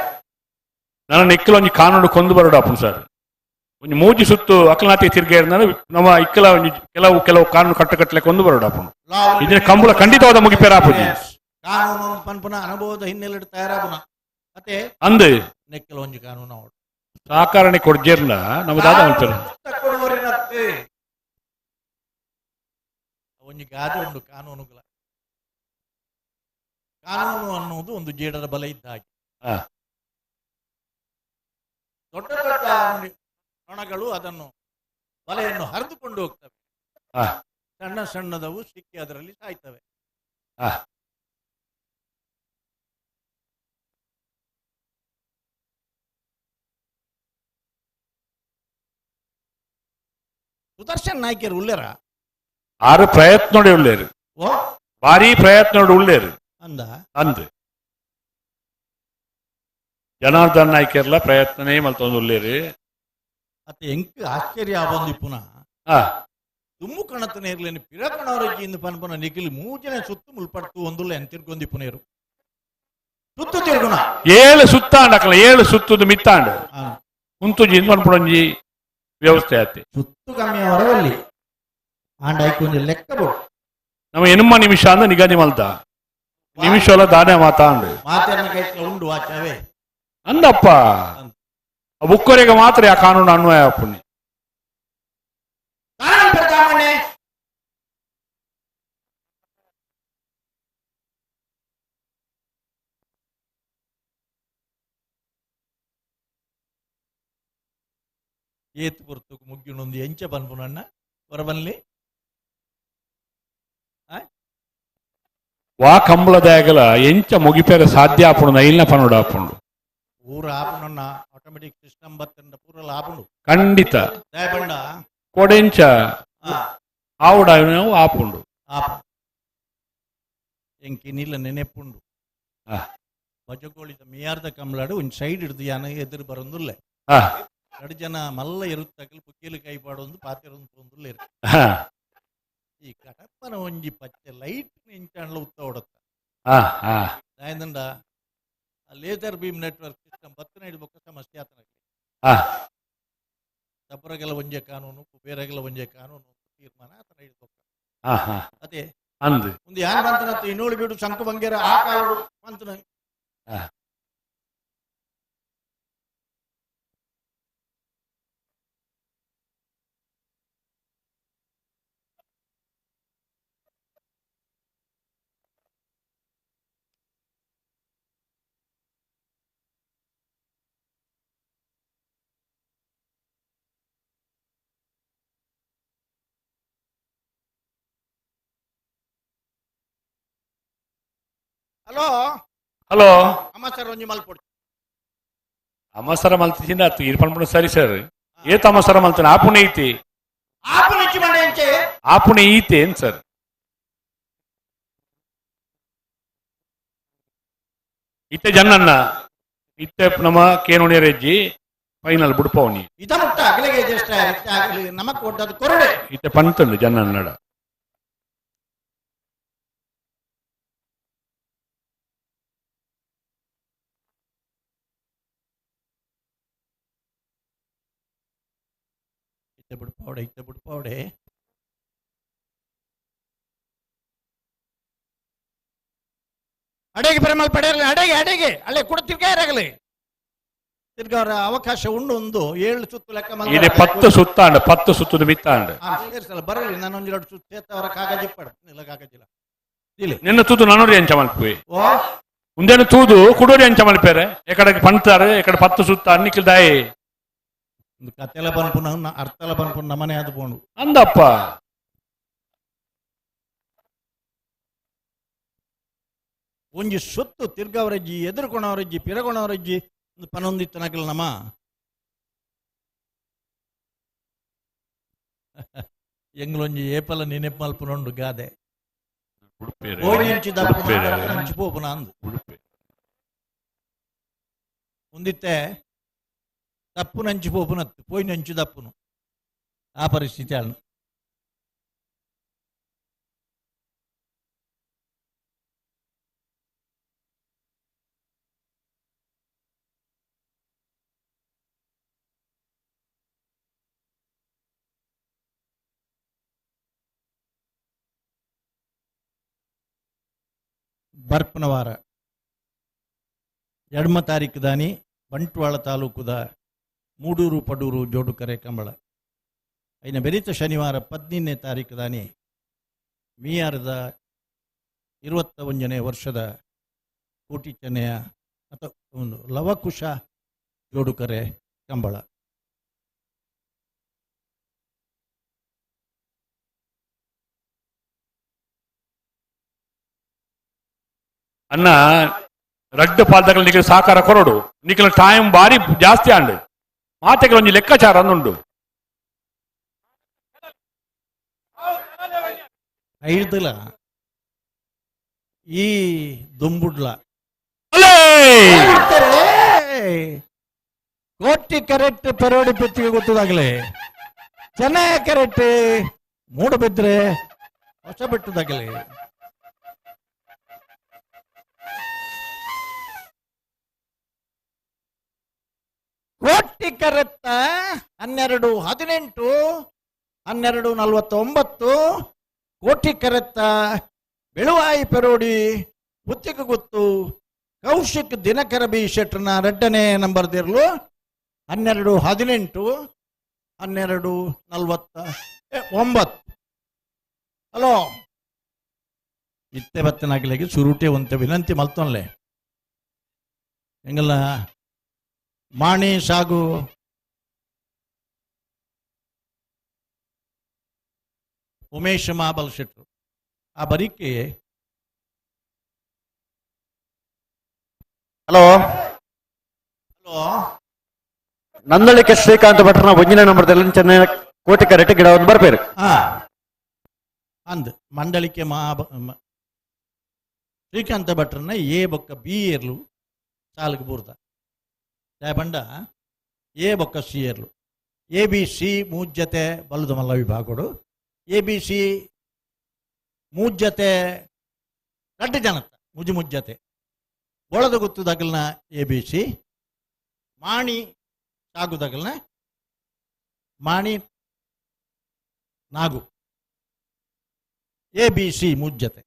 ನಾನು ನಿಕ್ಕಲ ಒಂಜಿ ಕಾನೂನು ಕೊಂದು ಬರೋಡು ಅಪ್ಪನು ಸರ್. ಒಂಜಿ ಮೂಜಿ ಸುತ್ತು ಅಕಲನಾಥಿ ತಿರ್ಗೆ ನಮ್ಮ ಇಕ್ಕಲ ಒಂಜಿ ಕೆಲವು ಕೆಲವು ಕಾನೂನು ಕಟ್ಟುಕಟ್ಟಲೆ ಕೊಂದು ಬರೋಡು ಅಪ್ಪನು. ಇದನ್ನ ಕಂಬಳ ಖಂಡಿತವಾದ ಮುಗಿಪೇರ ಆಪುಜಿ. ಕಾನೂನು ಪನ್ಪುನ ಅನುಭವದ ಹಿನ್ನೆಲೆ ತಯಾರಾಗುನ ಮತ್ತೆ ಅಂದು ನೆಕ್ಕಲ ಒಂಜಿ ಕಾನೂನು ಅವಡು ಸಹಕಾರಣೆ ಕೊಡ್ಜೇರ್ಲ ನಮ್ಮ ದಾದ ಅಂತಾರೆ. ಕೊಡುವರಿನತ್ತೆ ಒಂಜಿ ಗಾದೆ ಉಂಟು ಕಾನೂನುಗಳ. ಕಾನೂನು ಅನ್ನುವುದು ಒಂದು ಜೇಡರ ಬಲ ಇದ್ದ ಹಾಗೆ. ದೊಡ್ಡ ದೊಡ್ಡ ನೊಣಗಳು ಅದನ್ನು ಬಲೆಯನ್ನು ಹರಿದುಕೊಂಡು ಹೋಗ್ತವೆ. ಸಣ್ಣ ಸಣ್ಣದವು ಸಿಕ್ಕಿ ಅದರಲ್ಲಿ ಸಾಯ್ತವೆ. ಸುದರ್ಶನ್ ನಾಯ್ಕರು ಉಲ್ಲೇರ ಆರು ಪ್ರಯತ್ನ ಉಳ್ಳೇರು, ಭಾರಿ ಪ್ರಯತ್ನ ಉಳ್ಳೇರು ಅಂದ ಅಂದ್ ಜನಾರ್ದನ್ ನಾಯ್ಕರ್ಲ ಪ್ರಯತ್ನನೇ ಮಲ್ತೊಂದು ಉಳ್ಳೇರು. ಅತ್ತ ಎಂಕ್ ಆಶ್ಚರ್ಯ ಬಂದಿ ಪುನಃ ದುಮ್ಮು ಕಣತನ ಇರ್ಲೇನು ಪಿರಕಣವರಜ್ಜಿ ಇಂದು ಪನ್ಪನ ನಿಖಿಲ್ ಮೂಜನೆ ಸುತ್ತು ಮುಲ್ಪಡ್ತು ಒಂದುಲ್ಲ ಎನ್ ತಿರ್ಗೊಂದಿ ಪುನೇರು ಸುತ್ತು ತಿರ್ಗುಣ. ಏಳು ಸುತ್ತಾಂಡ ಅಕಲ ಏಳು ಸುತ್ತುದು ಮಿತ್ತಾಂಡ ಉಂತುಜಿ ಇಂದು ಪನ್ಪುಣಂಜಿ ವ್ಯವಸ್ಥೆ ಆತಿ. ಸುತ್ತು ಕಮ್ಮಿ ಅವರವಲ್ಲಿ ಆಂಡ ಐಕೊಂಜಿ ಲೆಕ್ಕ ಬೋಡು. ನಮ್ಮ ಎನುಮ ನಿಮಿಷ ಅಂದ ನಿಗದಿ ಮಲ್ತ ನಿಮಿಷ ದಾನೆ ಮಾತಾಂಡು ಮಾತನ್ನ ಕೈಟ್ಲ ಉಂಡು ಆಚಾವೆ ಅಂದಪ್ಪ ಬುಕ್ಕರಿಗೆ ಮಾತ್ರ ಆ ಕಾನೂನು ಅನ್ವಯ ಆಪುಣಿ. ಏತ್ ಪೊರ್ತುಕು ಮುಗ್ಗಿನೊಂದು ಎಂಚ ಪನ್ಪುನಣ್ಣ ಹೊರಬನ್ಲಿ ವಾ ಕಂಬಳದಾಗಲ ಎಂಚ ಮುಗಿಪೇರ ಸಾಧ್ಯ ಆಪುಂಡು ನೈಲ್ನ ಪನುಡು ಆಪುಂಡು. ಊರ ಆಪುನಣ್ಣ ಆಟೋಮೆಟಿಕ್ ಸಿಸ್ಟಮ್ ಬತ್ತಂಡ ಪೂರಲ ಆಪುಂಡು. ಖಂಡಿತ ದಯಪಂಡ ಕೊಡೆಂಚ ಆವುಡ ಆಪುಂಡು. ಆಪ ಎಂಕಿ ನಿಲ್ಲ ನೆನೆಪುಂಡು ಬಜಗೋಳಿದ ಮಿಯಾರ್ದ ಕಂಬಳಾಡು ಒಂಜಿ ಸೈಡ್ ಹಿಡ್ದು ಯಾನ ಎದುರು ಬರೊಂದುಲ್ಲೆ ಎರಡು ಜನ ಮಲ್ಲ ಇರುತ್ತಕಲ್ ಪುಕ್ಕೇಲು ಕೈ ಪಾಡೊಂದು ಪಾತಿರೊಂದು ಪೋಂದುಲ್ಲೆ ಈ ಕಡಪ್ಪನ ಒಂಜಿ ಪಚ್ಚೆ ಲೈಟ್ ಇಂಚಾಂಡ್ಲ ಉತ್ತ ಹೊಡತ್ತ ದಾಯಂದಂಡ ಲೇಸರ್ ಬೀಮ್ ನೆಟ್ವರ್ಕ್ ಸಿಸ್ಟಮ್ ಬತ್ತನ ಹಿಡ್ಬೊಕ್ಕ ಸಮಸ್ಯೆ ಆತನ. ತಪ್ಪರಗಲ ಒಂಜೆ ಕಾನೂನು ಕುಬೇರಗಲ ಒಂಜೆ ಕಾನೂನು ತೀರ್ಮಾನ ಆತನ ಹಿಡ್ಬೊಕ್ಕ. ಅದೇ ಅಂದು ಒಂದು ಯಾರು ಬಂತನ ಇನ್ನೋಳು ಬಿಡು ಶಂಕು ಬಂಗೇರ ಆ ಕಾಲಡು ಬಂತನ. ಹಲೋ ಹಲೋ ಅಮ್ಮ ಸರ್ ಒಂಜಿ ಮಲ್ಪೊಡು. ಅಮಸರ ಮಲ್ತಿಂದ ಅತ್ತು ಇರ್ಪಣ್ಪುಣ ಸರಿ ಸರ್ ಏತ ಅಮಸರ ಮಲ್ತಾನೆ ಆಪುಣೆ ಐತಿ ಆಪುಣೆ ಈತೆ ಏನ್ ಸರ್ ಇತ್ತೆ ಜನ್ನನ್ನ ಇತ್ತೆ ನಮ್ಮ ಕೇನೋಣಿ ರೆಜ್ಜಿ ಫೈನಲ್ ಬುಡ್ಪವನಿ ಇದ ಮುಟ್ಟ ಅಗಲಿಗೆ ಜಸ್ಟ್ ನಮಕ್ ಕೊಟ್ಟದ್ದು ಕೊರಡೆ ಇತ್ತೆ ಪಂತಂಡು ಜನ್ನನ್ನಡ. ಇತ್ತೆ ಬಿಡ್ಪಾವಡೆ ಇತ್ತೆ ಬಿಡ್ಪಾವಡೆ ಅಡೆಗೆ ಪರಮಲ್ ಪಡೆಯಲ್ಲ ಅಡೆಗೆ ಅಡೆಗೆ ಅಲ್ಲೇ ಕೂಡ ತಿರ್ಗಾ ಇರಾಗಲಿ ತಿರ್ಗಾ ಅವಕಾಶ ಉಂಡು ಒಂದು ಏಳು ಸುತ್ತು ಲೆಕ್ಕ ಇದೆ 10 ಸುತ್ತಾಂಡ 10 ಸುತ್ತದ ಮಿತ್ತಾಂಡ ಬರಲಿ ನಾನೊಂದು ಎರಡು ಸುತ್ತು ಸೇತ್ತವರ ಕಾಗಜಿ ಪಡ ಇಲ್ಲ ಕಾಗಜಿಲ್ಲ ಇಲ್ಲಿ ನಿನ್ನ ತೂದು ನಾನೂರಿ ಅಂಚ ಮಲ್ಪುವೆ ಉಂದೇನು ತೂದು ಕುಡೋರಿ ಅಂಚ ಮಲ್ಪೇರೆ ಎಕಡೆ ಪಂತಾರೆ ಎಕಡೆ 10 ಸುತ್ತ ಅನ್ನಿಕ್ಕಿಲ್ ದಾಯಿ ಕತೆಲ ಪನ್ಪುನ ಅರ್ಥಲ ಪನ್ಪುನ ನಮನೆ ಅದು ಪೋಂಡು ಅಂದಪ್ಪ ಒಂಜಿ ಸೊತ್ತು ತಿರ್ಗವರಜ್ಜಿ ಎದುರುಕೊಣವರಜ್ಜಿ ಪಿರಗೊಣವರಜ್ಜಿ ಒಂದು ಪನೊಂದಿತ್ತು ನಕಲ್ ನಮ ಎಂಗ್ಲೊಂಜಿ ಏಪಲ ನೆನೆಪು ಮಲ್ಪುನೊಂಡು ಗಾದೆ ಪೋಪುನ ಅಂದು ಒಂದಿತ್ತೆ ತಪ್ಪು ನಂಚು ಪೋಪುನತ್ತು ಪೋಯಿ ನಂಚು ತಪ್ಪುನು ಆ ಪರಿಸ್ಥಿತಿ ಅಲ್ಲ. ಬರ್ಪನವಾರ 2 ತಾರೀಕು ದಾನಿ ಬಂಟ್ವಾಳ ತಾಲೂಕುದ ಮೂಡೂರು ಪಡೂರು ಜೋಡುಕರೆ ಕಂಬಳ ಐನ ಬೆರಿತ ಶನಿವಾರ 15ನೇ ತಾರೀಕು ದಾನಿ ಮೀಯಾರದ 21ನೇ ವರ್ಷದ ಕೋಟಿ ಚೆನ್ನೆಯ ಅಥವಾ ಒಂದು ಲವಕುಶ ಜೋಡುಕರೆ ಕಂಬಳ. ಅನ್ನ ರಡ್ಡು ಪಾಲ್ದಗಳು ನಿಖಿಲ್ ಸಾಕಾರ ಕೊರಡು ನಿಖಿಲ್ ಟೈಮ್ ಬಾರಿ ಜಾಸ್ತಿ ಆಂಡು ಮಾತೆಗೆ ಒಂಜಿ ಲೆಕ್ಕಾಚಾರ ಅಂದುಂಡು. ಐದುಲ ಈ ದುಂಬುಡ್ಲ ಕೋಟಿ ಕರೆಕ್ಟ್ ಪೆರೋಡಿ ಪೆತ್ತಿಗೆ ಗೊತ್ತದಾಗಲೇ ಚೆನ್ನಾಗಿ ಕರೆಕ್ಟ್ ಮೂಡಬಿದ್ರೆ ಹೊಸಬೆಟ್ಟುದಾಗಲಿ. ಕೋಟಿ ಕರೆತ್ತ 12:18, 12:49. ಕೋಟಿ ಕರೆತ್ತ ಬೆಳುವಾಯಿ ಪೆರೋಡಿ ಪುತ್ತಿಗೆ ಗೊತ್ತು ಕೌಶಿಕ್ ದಿನಕರ ಬಿ ಶೆಟ್ಟರ್ನ ಎರಡನೇ ನಂಬರ್ ದಿರ್ಲು 12:18, 12:49. ಹಲೋ ಇತ್ತೆ ಬತ್ತನಾಗಲಿಗೆ ಸುರುಟೆ ಒಂತೆ ವಿನಂತಿ ಮಲ್ತೊನ್ಲೆ ಎಂಗಲ್ಲ ಮಾಣಿ ಸಾಗು ಉಮೇಶ್ ಮಹಾಬಲ್ ಶೆಟ್ರು ಆ ಬರಿಕೆ. ಹಲೋ ಹಲೋ ನಂದಳಿಕೆ ಶ್ರೀಕಾಂತ್ ಭಟ್ರನ ಒಂಜಿನ ನಂಬರ್ದಲ್ಲಿ ಚೆನ್ನೈ ಕೋಟಿ ಕರೆಕ್ಟ್ ಗಿಡ ಒಂದು ಬರ್ಬೇರು. ಅಂದ್ ಮಂಡಳಿಕೆ ಮಹಾ ಶ್ರೀಕಾಂತ ಭಟ್ರನ್ನ ಎ ಬೊಕ್ಕ ಬಿ ಏರ್ಲು ಸಾಲುಗೆ ಬೂರ್ದ ಬಂಡ ಎ ಬೊಕ್ಕ ಸಿ ಏರ್ಲು ಎ ಬಿ ಸಿ ಮೂಜ್ಜತೆ ಬಲದ ಮಲ್ಲ ವಿಭಾಗಡು ಎ ಬಿ ಸಿ ಮೂಜ್ಜತೆ ರಡ್ಡು ಜನತ್ತ ಮುಜು ಮುಜ್ಜತೆ ಬೊಳದ ಗೊತ್ತುದಾಗಲ್ನ ಎ ಬಿ ಸಿ ಮಾಣಿ ಸಾಗುದಾಗಲ್ನ ಮಾಣಿ ನಾಗು ಎ ಬಿ ಸಿ ಮುಜ್ಜತೆ.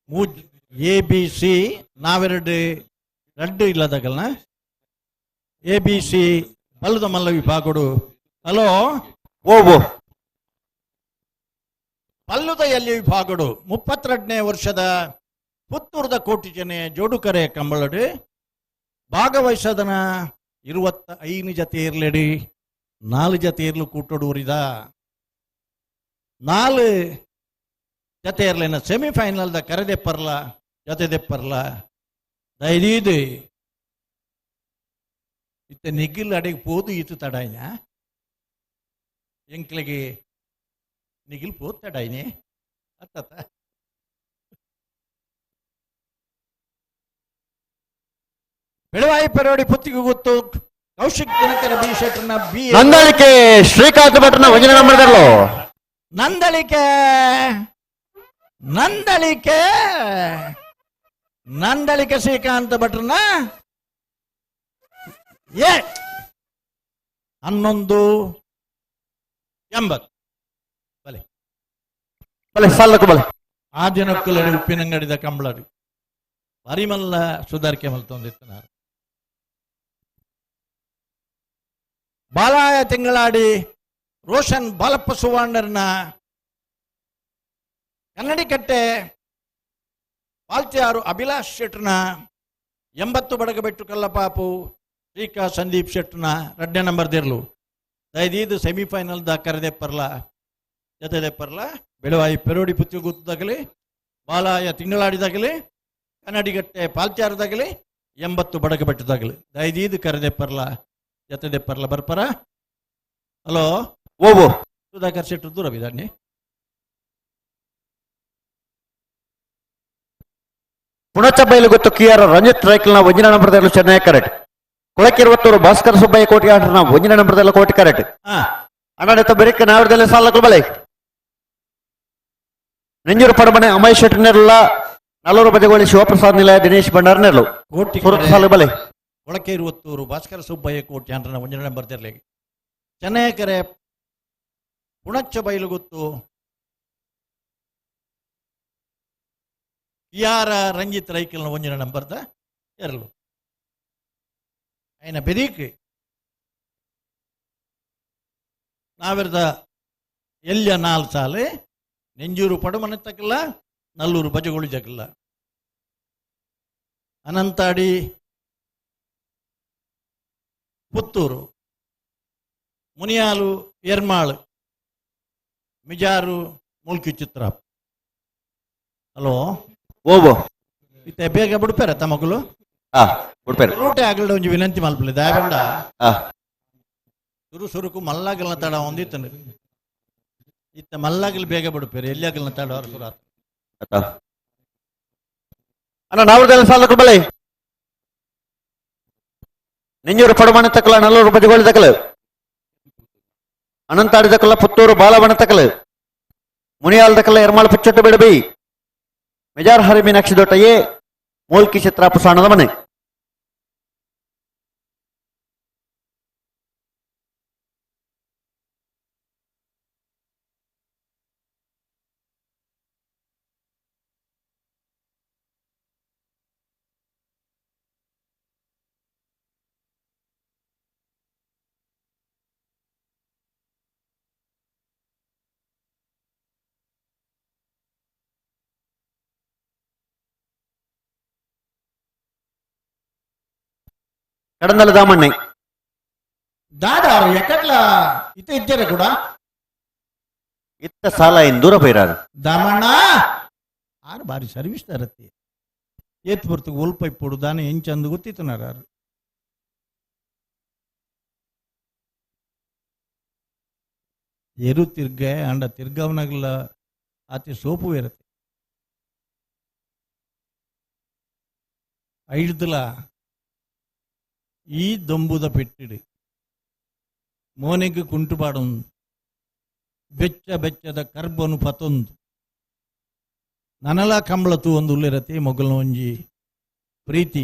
ಮೂಜ್ ಎ ಬಿ ಸಿ ನಾವೆರಡು ರಡ್ಡು ಇಲ್ಲದಾಗಲ್ನ ಎ ಬಿ ಸಿ ಬಲ್ಲದ ಮಲ್ಲ ವಿಭಾಗಡು. ಹಲೋ ಓ ಪಲ್ಲುದ ಎಲ್ಲಿ ವಿಭಾಗಡು 32ನೇ ವರ್ಷದ ಪುತ್ತೂರದ ಕೋಟಿ ಜನೆ ಜೋಡುಕರೆ ಕಂಬಳಡು ಭಾಗವಹಿಸದನ 25 ಜತೆ ಇರ್ಲೆಡಿ 4 ಜತೆ ಇರ್ಲು ಕೂಟೋಡು ಊರಿದ 4 ಜತೆ ಇರ್ಲೇನ ಸೆಮಿಫೈನಲ್ದ ಕರೆದೆಪ್ಪರ್ಲ ಜೊತೆದೆಪ್ಪರ್ಲ ದೈದೀದು ಇತ್ತ ನಿಗಿಲ್ ಅಡೆಗೆ ಪೋದು ಈತು ತಡಾಯ್ನ ಎಂಕ್ಲಿಗೆ ನಿಗಿಲ್ ಪೋದು ತಡಾಯ್ನೆ ಅತ್ತ. ಬೆಳವಾಯಿ ಪೆರೋಡಿ ಪುತ್ತಿಗೆ ಗೊತ್ತು ಕೌಶಿಕ್ ದಿನಕರ ಬಿ ಶೆಟ್ಟರ್ನ ಬಿ ನಂದಳಿಕೆ ಶ್ರೀಕಾಂತ್ ಭಟ್ರನ ಒಂಜಿನ ನಂಬರ್ದಲ್ಲೋ. ನಂದಳಿಕೆ ನಂದಳಿಕೆ ನಂದಳಿಕೆ ಶ್ರೀಕಾಂತ ಭಟ್ರನ ಎ 11:80. ಬಲೆ ಬಲೆ ಸಾಲಕ್ಕೂ ಬಲೆ. ಆ ದಿನಕ್ಕೂ ಉಪ್ಪಿನಂಗಡಿದ ಕಂಬಳಡಿ ಪರಿಮಲ್ಲ ಸುಧಾರಿಕೆ ಮಲ್ತೊಂದಿತ್ತನಾರು. ಬಾಲಾಯ ತಿಂಗಳಾಡಿ ರೋಷನ್ ಬಾಲಪ್ಪ ಸುವರ್ಣರ್ನ ಕನ್ನಡಿಕಟ್ಟೆ ಪಾಲ್ತಿಯಾರು ಅಭಿಲಾಷ್ ಶೆಟ್ರನ 80 ಬಡಗಬೆಟ್ಟು ಕಲ್ಲಪಾಪು ಶ್ರೀಕಾ ಸಂದೀಪ್ ಶೆಟ್ರನ ರಡ್ಡೆ ನಂಬರ್ ದಿರ್ಲು ದಯದೀದು ಸೆಮಿಫೈನಲ್ the ಕರೆದೆಪ್ಪರ್ಲ ಜೊತೆದೆಪ್ಪರ್ಲ ಬೆಳವಾಯಿ ಪೆರೋಡಿ ಪುತ್ತಿ ಗುತ್ತದಾಗಲಿ ಬಾಲಾಯ ತಿಂಗಳಾಡಿದಾಗಲಿ ಕನ್ನಡಿಗಟ್ಟೆ ಪಾಲ್ಚಾರದಾಗಲಿ 80 ಬಡಗಬೆಟ್ಟದಾಗಲಿ ದಯದೀದು ಕರೆದೆಪ್ಪರ್ಲ ಜೊತೆದೆಪ್ಪರ್ಲ ಬರ್ಪರ. ಹಲೋ ಓ ಸುಧಾಕರ್ ಶೆಟ್ರು ದೂರ ಬಿದ್ದಾನೆ. ಪುಣಚ ಬೈಲು ಗೊತ್ತು ಕೆ ಆರ್ ರಂಜಿತ್ ರೈಕಲ್ನ ಒಂಜಿನ ನಂಬರ್ದಲ್ಲಿ ಚೆನ್ನೈ ಕರೆಕ್ಟ್. ಕೊಳಕಿರುವತ್ತೂರು ಭಾಸ್ಕರ ಸುಬ್ಬಯ್ಯ ಕೋಟಿ ಆಟನ ಒಂಜಿನ ನಂಬರ್ದಲ್ಲಿ ಕೋಟಿ ಕರೆಕ್ಟ್. ಅಣ್ಣಾಡಿತ ಬೆರಿಕ ನಾವಿರದಲ್ಲಿ ಸಾಲಕ್ಕೂ ಬಲೆ. ನೆಂಜೂರು ಪಡಮನೆ ಅಮಯ್ ಶೆಟ್ಟಿ ನೆರಳ ನಲ್ಲೂರು ಬಜಗೋಳಿ ಶಿವಪ್ರಸಾದ್ ನಿಲಯ ದಿನೇಶ್ ಭಂಡಾರ್ ನೆರಳು ಕೋಟಿ ಸುರತ್ ಸಾಲು ಬಲೆ. ಕೊಳಕೇರುವತ್ತೂರು ಭಾಸ್ಕರ ಸುಬ್ಬಯ್ಯ ಕೋಟಿ ಆಂಡ್ರನ ಒಂಜಿನ ನಂಬರ್ ತೆರಲಿ. ಚೆನ್ನೈಕರೆ ಪುಣಚ್ಚ ಬೈಲು ಗೊತ್ತು ಯಾರ ರಂಜಿತ್ ರೈಕಲ್ನ ಒಂಜಿನ ನಂಬರ್ದ ಎರಲು అయిన ಬೆರೀಕ್ ನಾವಿರದ ಎಲ್ಯ ನಾಲ್ ಸಾಲೆ ನೆಂಜೂರು ಪಡುಮನೆ ತಕ್ಕಲ್ಲ ನಲ್ಲೂರು ಬಜಗುಳಿ ಜಗಲ್ಲ ಅನಂತಾಡಿ ಪುತ್ತೂರು ಮುನಿಯಾಲು ಎರ್ಮಾಳು ಮಿಜಾರು ಮುಲ್ಕಿ ಚಿತ್ರ. ಹಲೋ ಓಬೋ ಇತ್ತೆ ಬೇಗ ಬಿಡ್ಪಾರ ತಮಗುಲು ಬಿಡ್ಪಾರ ರೂಟೆ ಆಗಲ್ಡ ಒಂಜಿ ವಿನಂತಿ ಮಲ್ಪಲೆ ದಾಯಬಂಡ ಸುರು ಸುರುಕು ಮಲ್ಲಾಗಲ್ನ ತಡ ಒಂದಿತ್ತನು ಇತ್ತ ಮಲ್ಲಾಗಲ್ ಬೇಗ ಬಿಡ್ಪೇರು ಎಲ್ಲಿ ತಡ ಸುರಾತ್ ಅಣ್ಣ ನಾವದೆಲ್ಲ ಸಾಲಕ್ಕೂ ಬಲೆ. ನೆಂಜೂರು ಪಡಮಣ ತಕಲ ನಲ್ಲೂರು ಬಜಗೋಳಿ ತಕಲು ಅನಂತಾಡಿ ತಕಲ ಪುತ್ತೂರು ಬಾಲವನ ತಕಲು ಮುನಿಯಾಲ್ ತಕಲ ಎರ್ಮಾಳ್ ಪುಚ್ಚಟ್ಟು ಬಿಡಬಿ ಮೆಜಾರ್ ಹರಿ ಮೀನಾಕ್ಷಿ ದೊಟ್ಟ ಎ ಮೂಲ್ಕಿ ಚಿತ್ರಾಪು ಸಾಣದ ಮನೆ. ಕಡಂದಲ ದಾಮಣ್ಣೆ ದಾದಾರು ಎಕಟ್ಲ ಇತ್ತ ಇದ್ದೀರ ಕೂಡ ಇತ್ತ ಸಾಲ ಇನ್ ದೂರ ಪೈರಾರು ದಾಮಣ್ಣ ಆರು ಬಾರಿ ಸರ್ವಿಸ್ ತರತ್ತಿ ಏತ್ ಪೊರ್ತುಗು ಒಲ್ಪ ಇಪ್ಪೊಡು ದಾನೆ ಎಂಚಂದು ಗೊತ್ತಿತ್ತುನಾರು. ಎರು ತಿರ್ಗೆ ಅಂಡ ತಿರ್ಗವನಾಗಲ ಆತಿ ಸೋಪು ಇರತ್ತೆ ಐಡ್ದಲ ಈ ದೊಂಬುದ ಪೆಟ್ಟಿಡು ಮೋನೆಗೆ ಕುಂಟುಪಾಡೊಂದು ಬೆಚ್ಚ ಬೆಚ್ಚದ ಕರ್ಬನು ಪತೊಂದು ನನಲ ಕಂಬಳ ತೂ ಒಂದು ಉಳ್ಳಿರತಿ ಮೊಗಲ್ನ ಒಂಜಿ ಪ್ರೀತಿ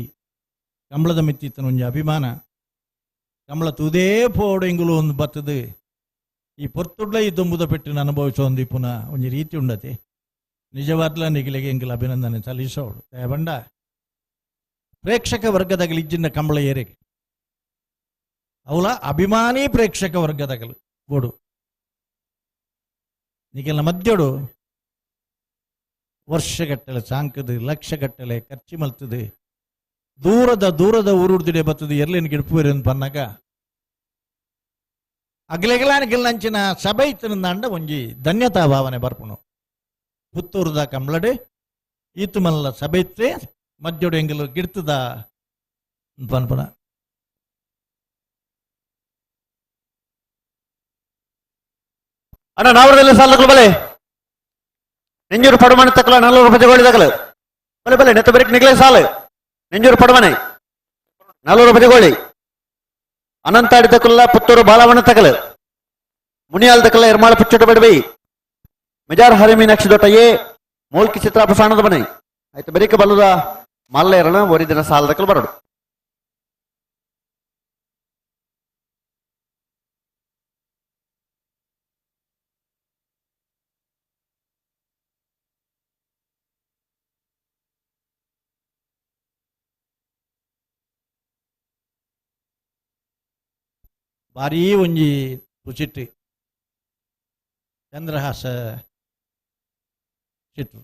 ಕಂಬಳದ ಮಿತ್ತಿತ್ತನ ಒಂಜಿ ಅಭಿಮಾನ ಕಂಬಳ ತೂದೇ ಪೋಡು ಎಂಗುಲು ಒಂದು ಬತ್ತದು ಈ ಪೊರ್ತುಡ್ಲ ಈ ದೊಂಬುದ ಪೆಟ್ಟಿನ ಅನುಭವಿಸೋ ಒಂದು ಪುನಃ ಒಂಜಿ ರೀತಿ ಉಂಡತಿ ನಿಜವಾದ್ಲ ನಿಗಿಲಿಗೆ ಎಂಗುಲ ಅಭಿನಂದನೆ ಸಲ್ಲಿಸೋಡು. ದಯಬಂಡ ಪ್ರೇಕ್ಷಕ ವರ್ಗದಾಗಲಿ ಇಜ್ಜಿನ ಕಂಬಳ ಏರಿಗೆ ಅವಲ ಅಭಿಮಾನಿ ಪ್ರೇಕ್ಷಕ ವರ್ಗದಾಗಲು ಬೋಡು ನಿಗೆಲ್ಲ ಮಧ್ಯೋಡು ವರ್ಷಗಟ್ಟಲೆ ಸಾಂಕದು ಲಕ್ಷಗಟ್ಟಲೆ ಖರ್ಚು ಮಲ್ತದೆ ದೂರದ ದೂರದ ಊರುಡ್ದಿಡೆ ಬರ್ತದೆ ಎರ್ಲೇನು ಗಿಡಪುವೇರು ಅಂತ ಪನ್ನಾಗ ಅಗಲೆಗಲಾನಿಗೆಲ್ಲಂಚಿನ ಸಭೆ ಇತ್ತನಂದ ಒಂಜಿ ಧನ್ಯತಾ ಭಾವನೆ ಬರ್ಪುಣು. ಪುತ್ತೂರುದ ಕಂಬಳಡೆ ಈತು ಮಲ್ಲ ಸಭೆ ಇತ್ತೆ ಮಧ್ಯೋಡು ಎಂಗಲು ಗಿಡ್ತದ ಪನ್ಪುಣ. ಅಣ್ಣ ನಾವರದಲ್ಲಿ ಸಾಲಗಳು ಬಲೆ ನೆಂಜೂರು ಪಡಮನೆ ತಕಲ ನಲ್ಲೂರು ಬಜಗೋಳಿ ತಕಲು ಬಲೆ ಬಲೆ ನೆತ್ತ ಬೆರಕ್ ನಿಗಲೇ ಸಾಲು ನೆಂಜೂರು ಪಡಮನೆ ನಲ್ಲೂರು ಬಜಗೋಳಿ ಅನಂತಾಡಿ ತಕಲ್ಲ ಪುತ್ತೂರು ಬಾಲವನ ತಕಲು ಮುನಿಯಾಲ್ ತಕಲ ಎರ್ಮಾಳ ಪುಚ್ಚಟ ಬಡಬೈ ಮೆಜಾರ್ ಹರಿ ಮೀನಾಕ್ಷಿ ದೊಟ್ಟ ಎ ಮೂಲ್ಕಿ ಚಿತ್ರಾಪ ಸಾಣದ ಮನೆ ಆಯ್ತು ಬೆರಿಕ ಬಲ್ಲದ ಮಲ್ಲ ಎರಣ ಒರಿ ದಿನ ಸಾಲ ತಕಲು ಬರಡು. ಭಾರೀ ಒಂಜಿ ಕುಚಿಟ್ಟು ಚಂದ್ರಹಾಸ ಚಿಟ್ಟು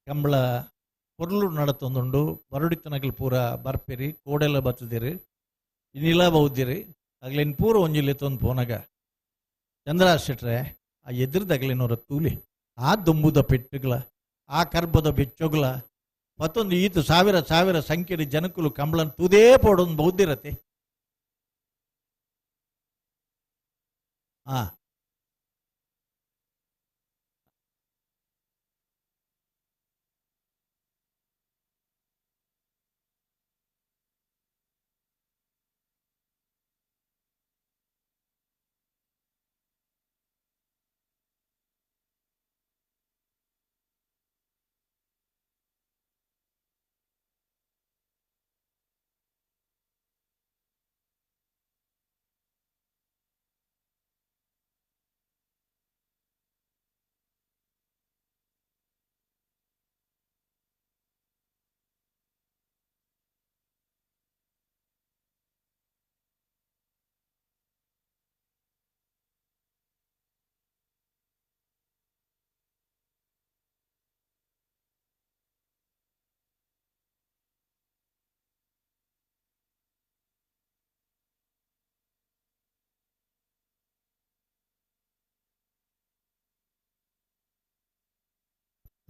ಕಂಬಳ ಪೊರ್ಲು ನಡತೊಂದುಂಡು ಬರುಡಿತನಗಲು ಪೂರ ಬರ್ಪೆರಿ ಕೋಡೆಲ್ಲ ಬತ್ತದಿರಿ ಇನ್ನಿಲ್ಲ ಬೌದ್ದಿರಿ ಅಗ್ಲೇನು ಪೂರ ಒಂಜಿ ಲೆತ್ತೊಂದು ಪೋನಾಗ ಚಂದ್ರಹಾಸ ಶೆಟ್ರೆ ಆ ಎದುರ್ದಗ್ಲೇನೋರ ತೂಲಿ ಆ ದೊಂಬುದ ಪೆಟ್ಟುಗಳ ಆ ಕರ್ಬದ ಬೆಚ್ಚೊಗ್ಲ ಮತ್ತೊಂದು ಈತು ಸಾವಿರ ಸಾವಿರ ಸಂಖ್ಯೆಯ ಜನಕುಲು ಕಂಬಳನ್ ತೂದೇ ಪೋಡೊಂದು ಬೌದ್ಧಿರತೆ. ಆ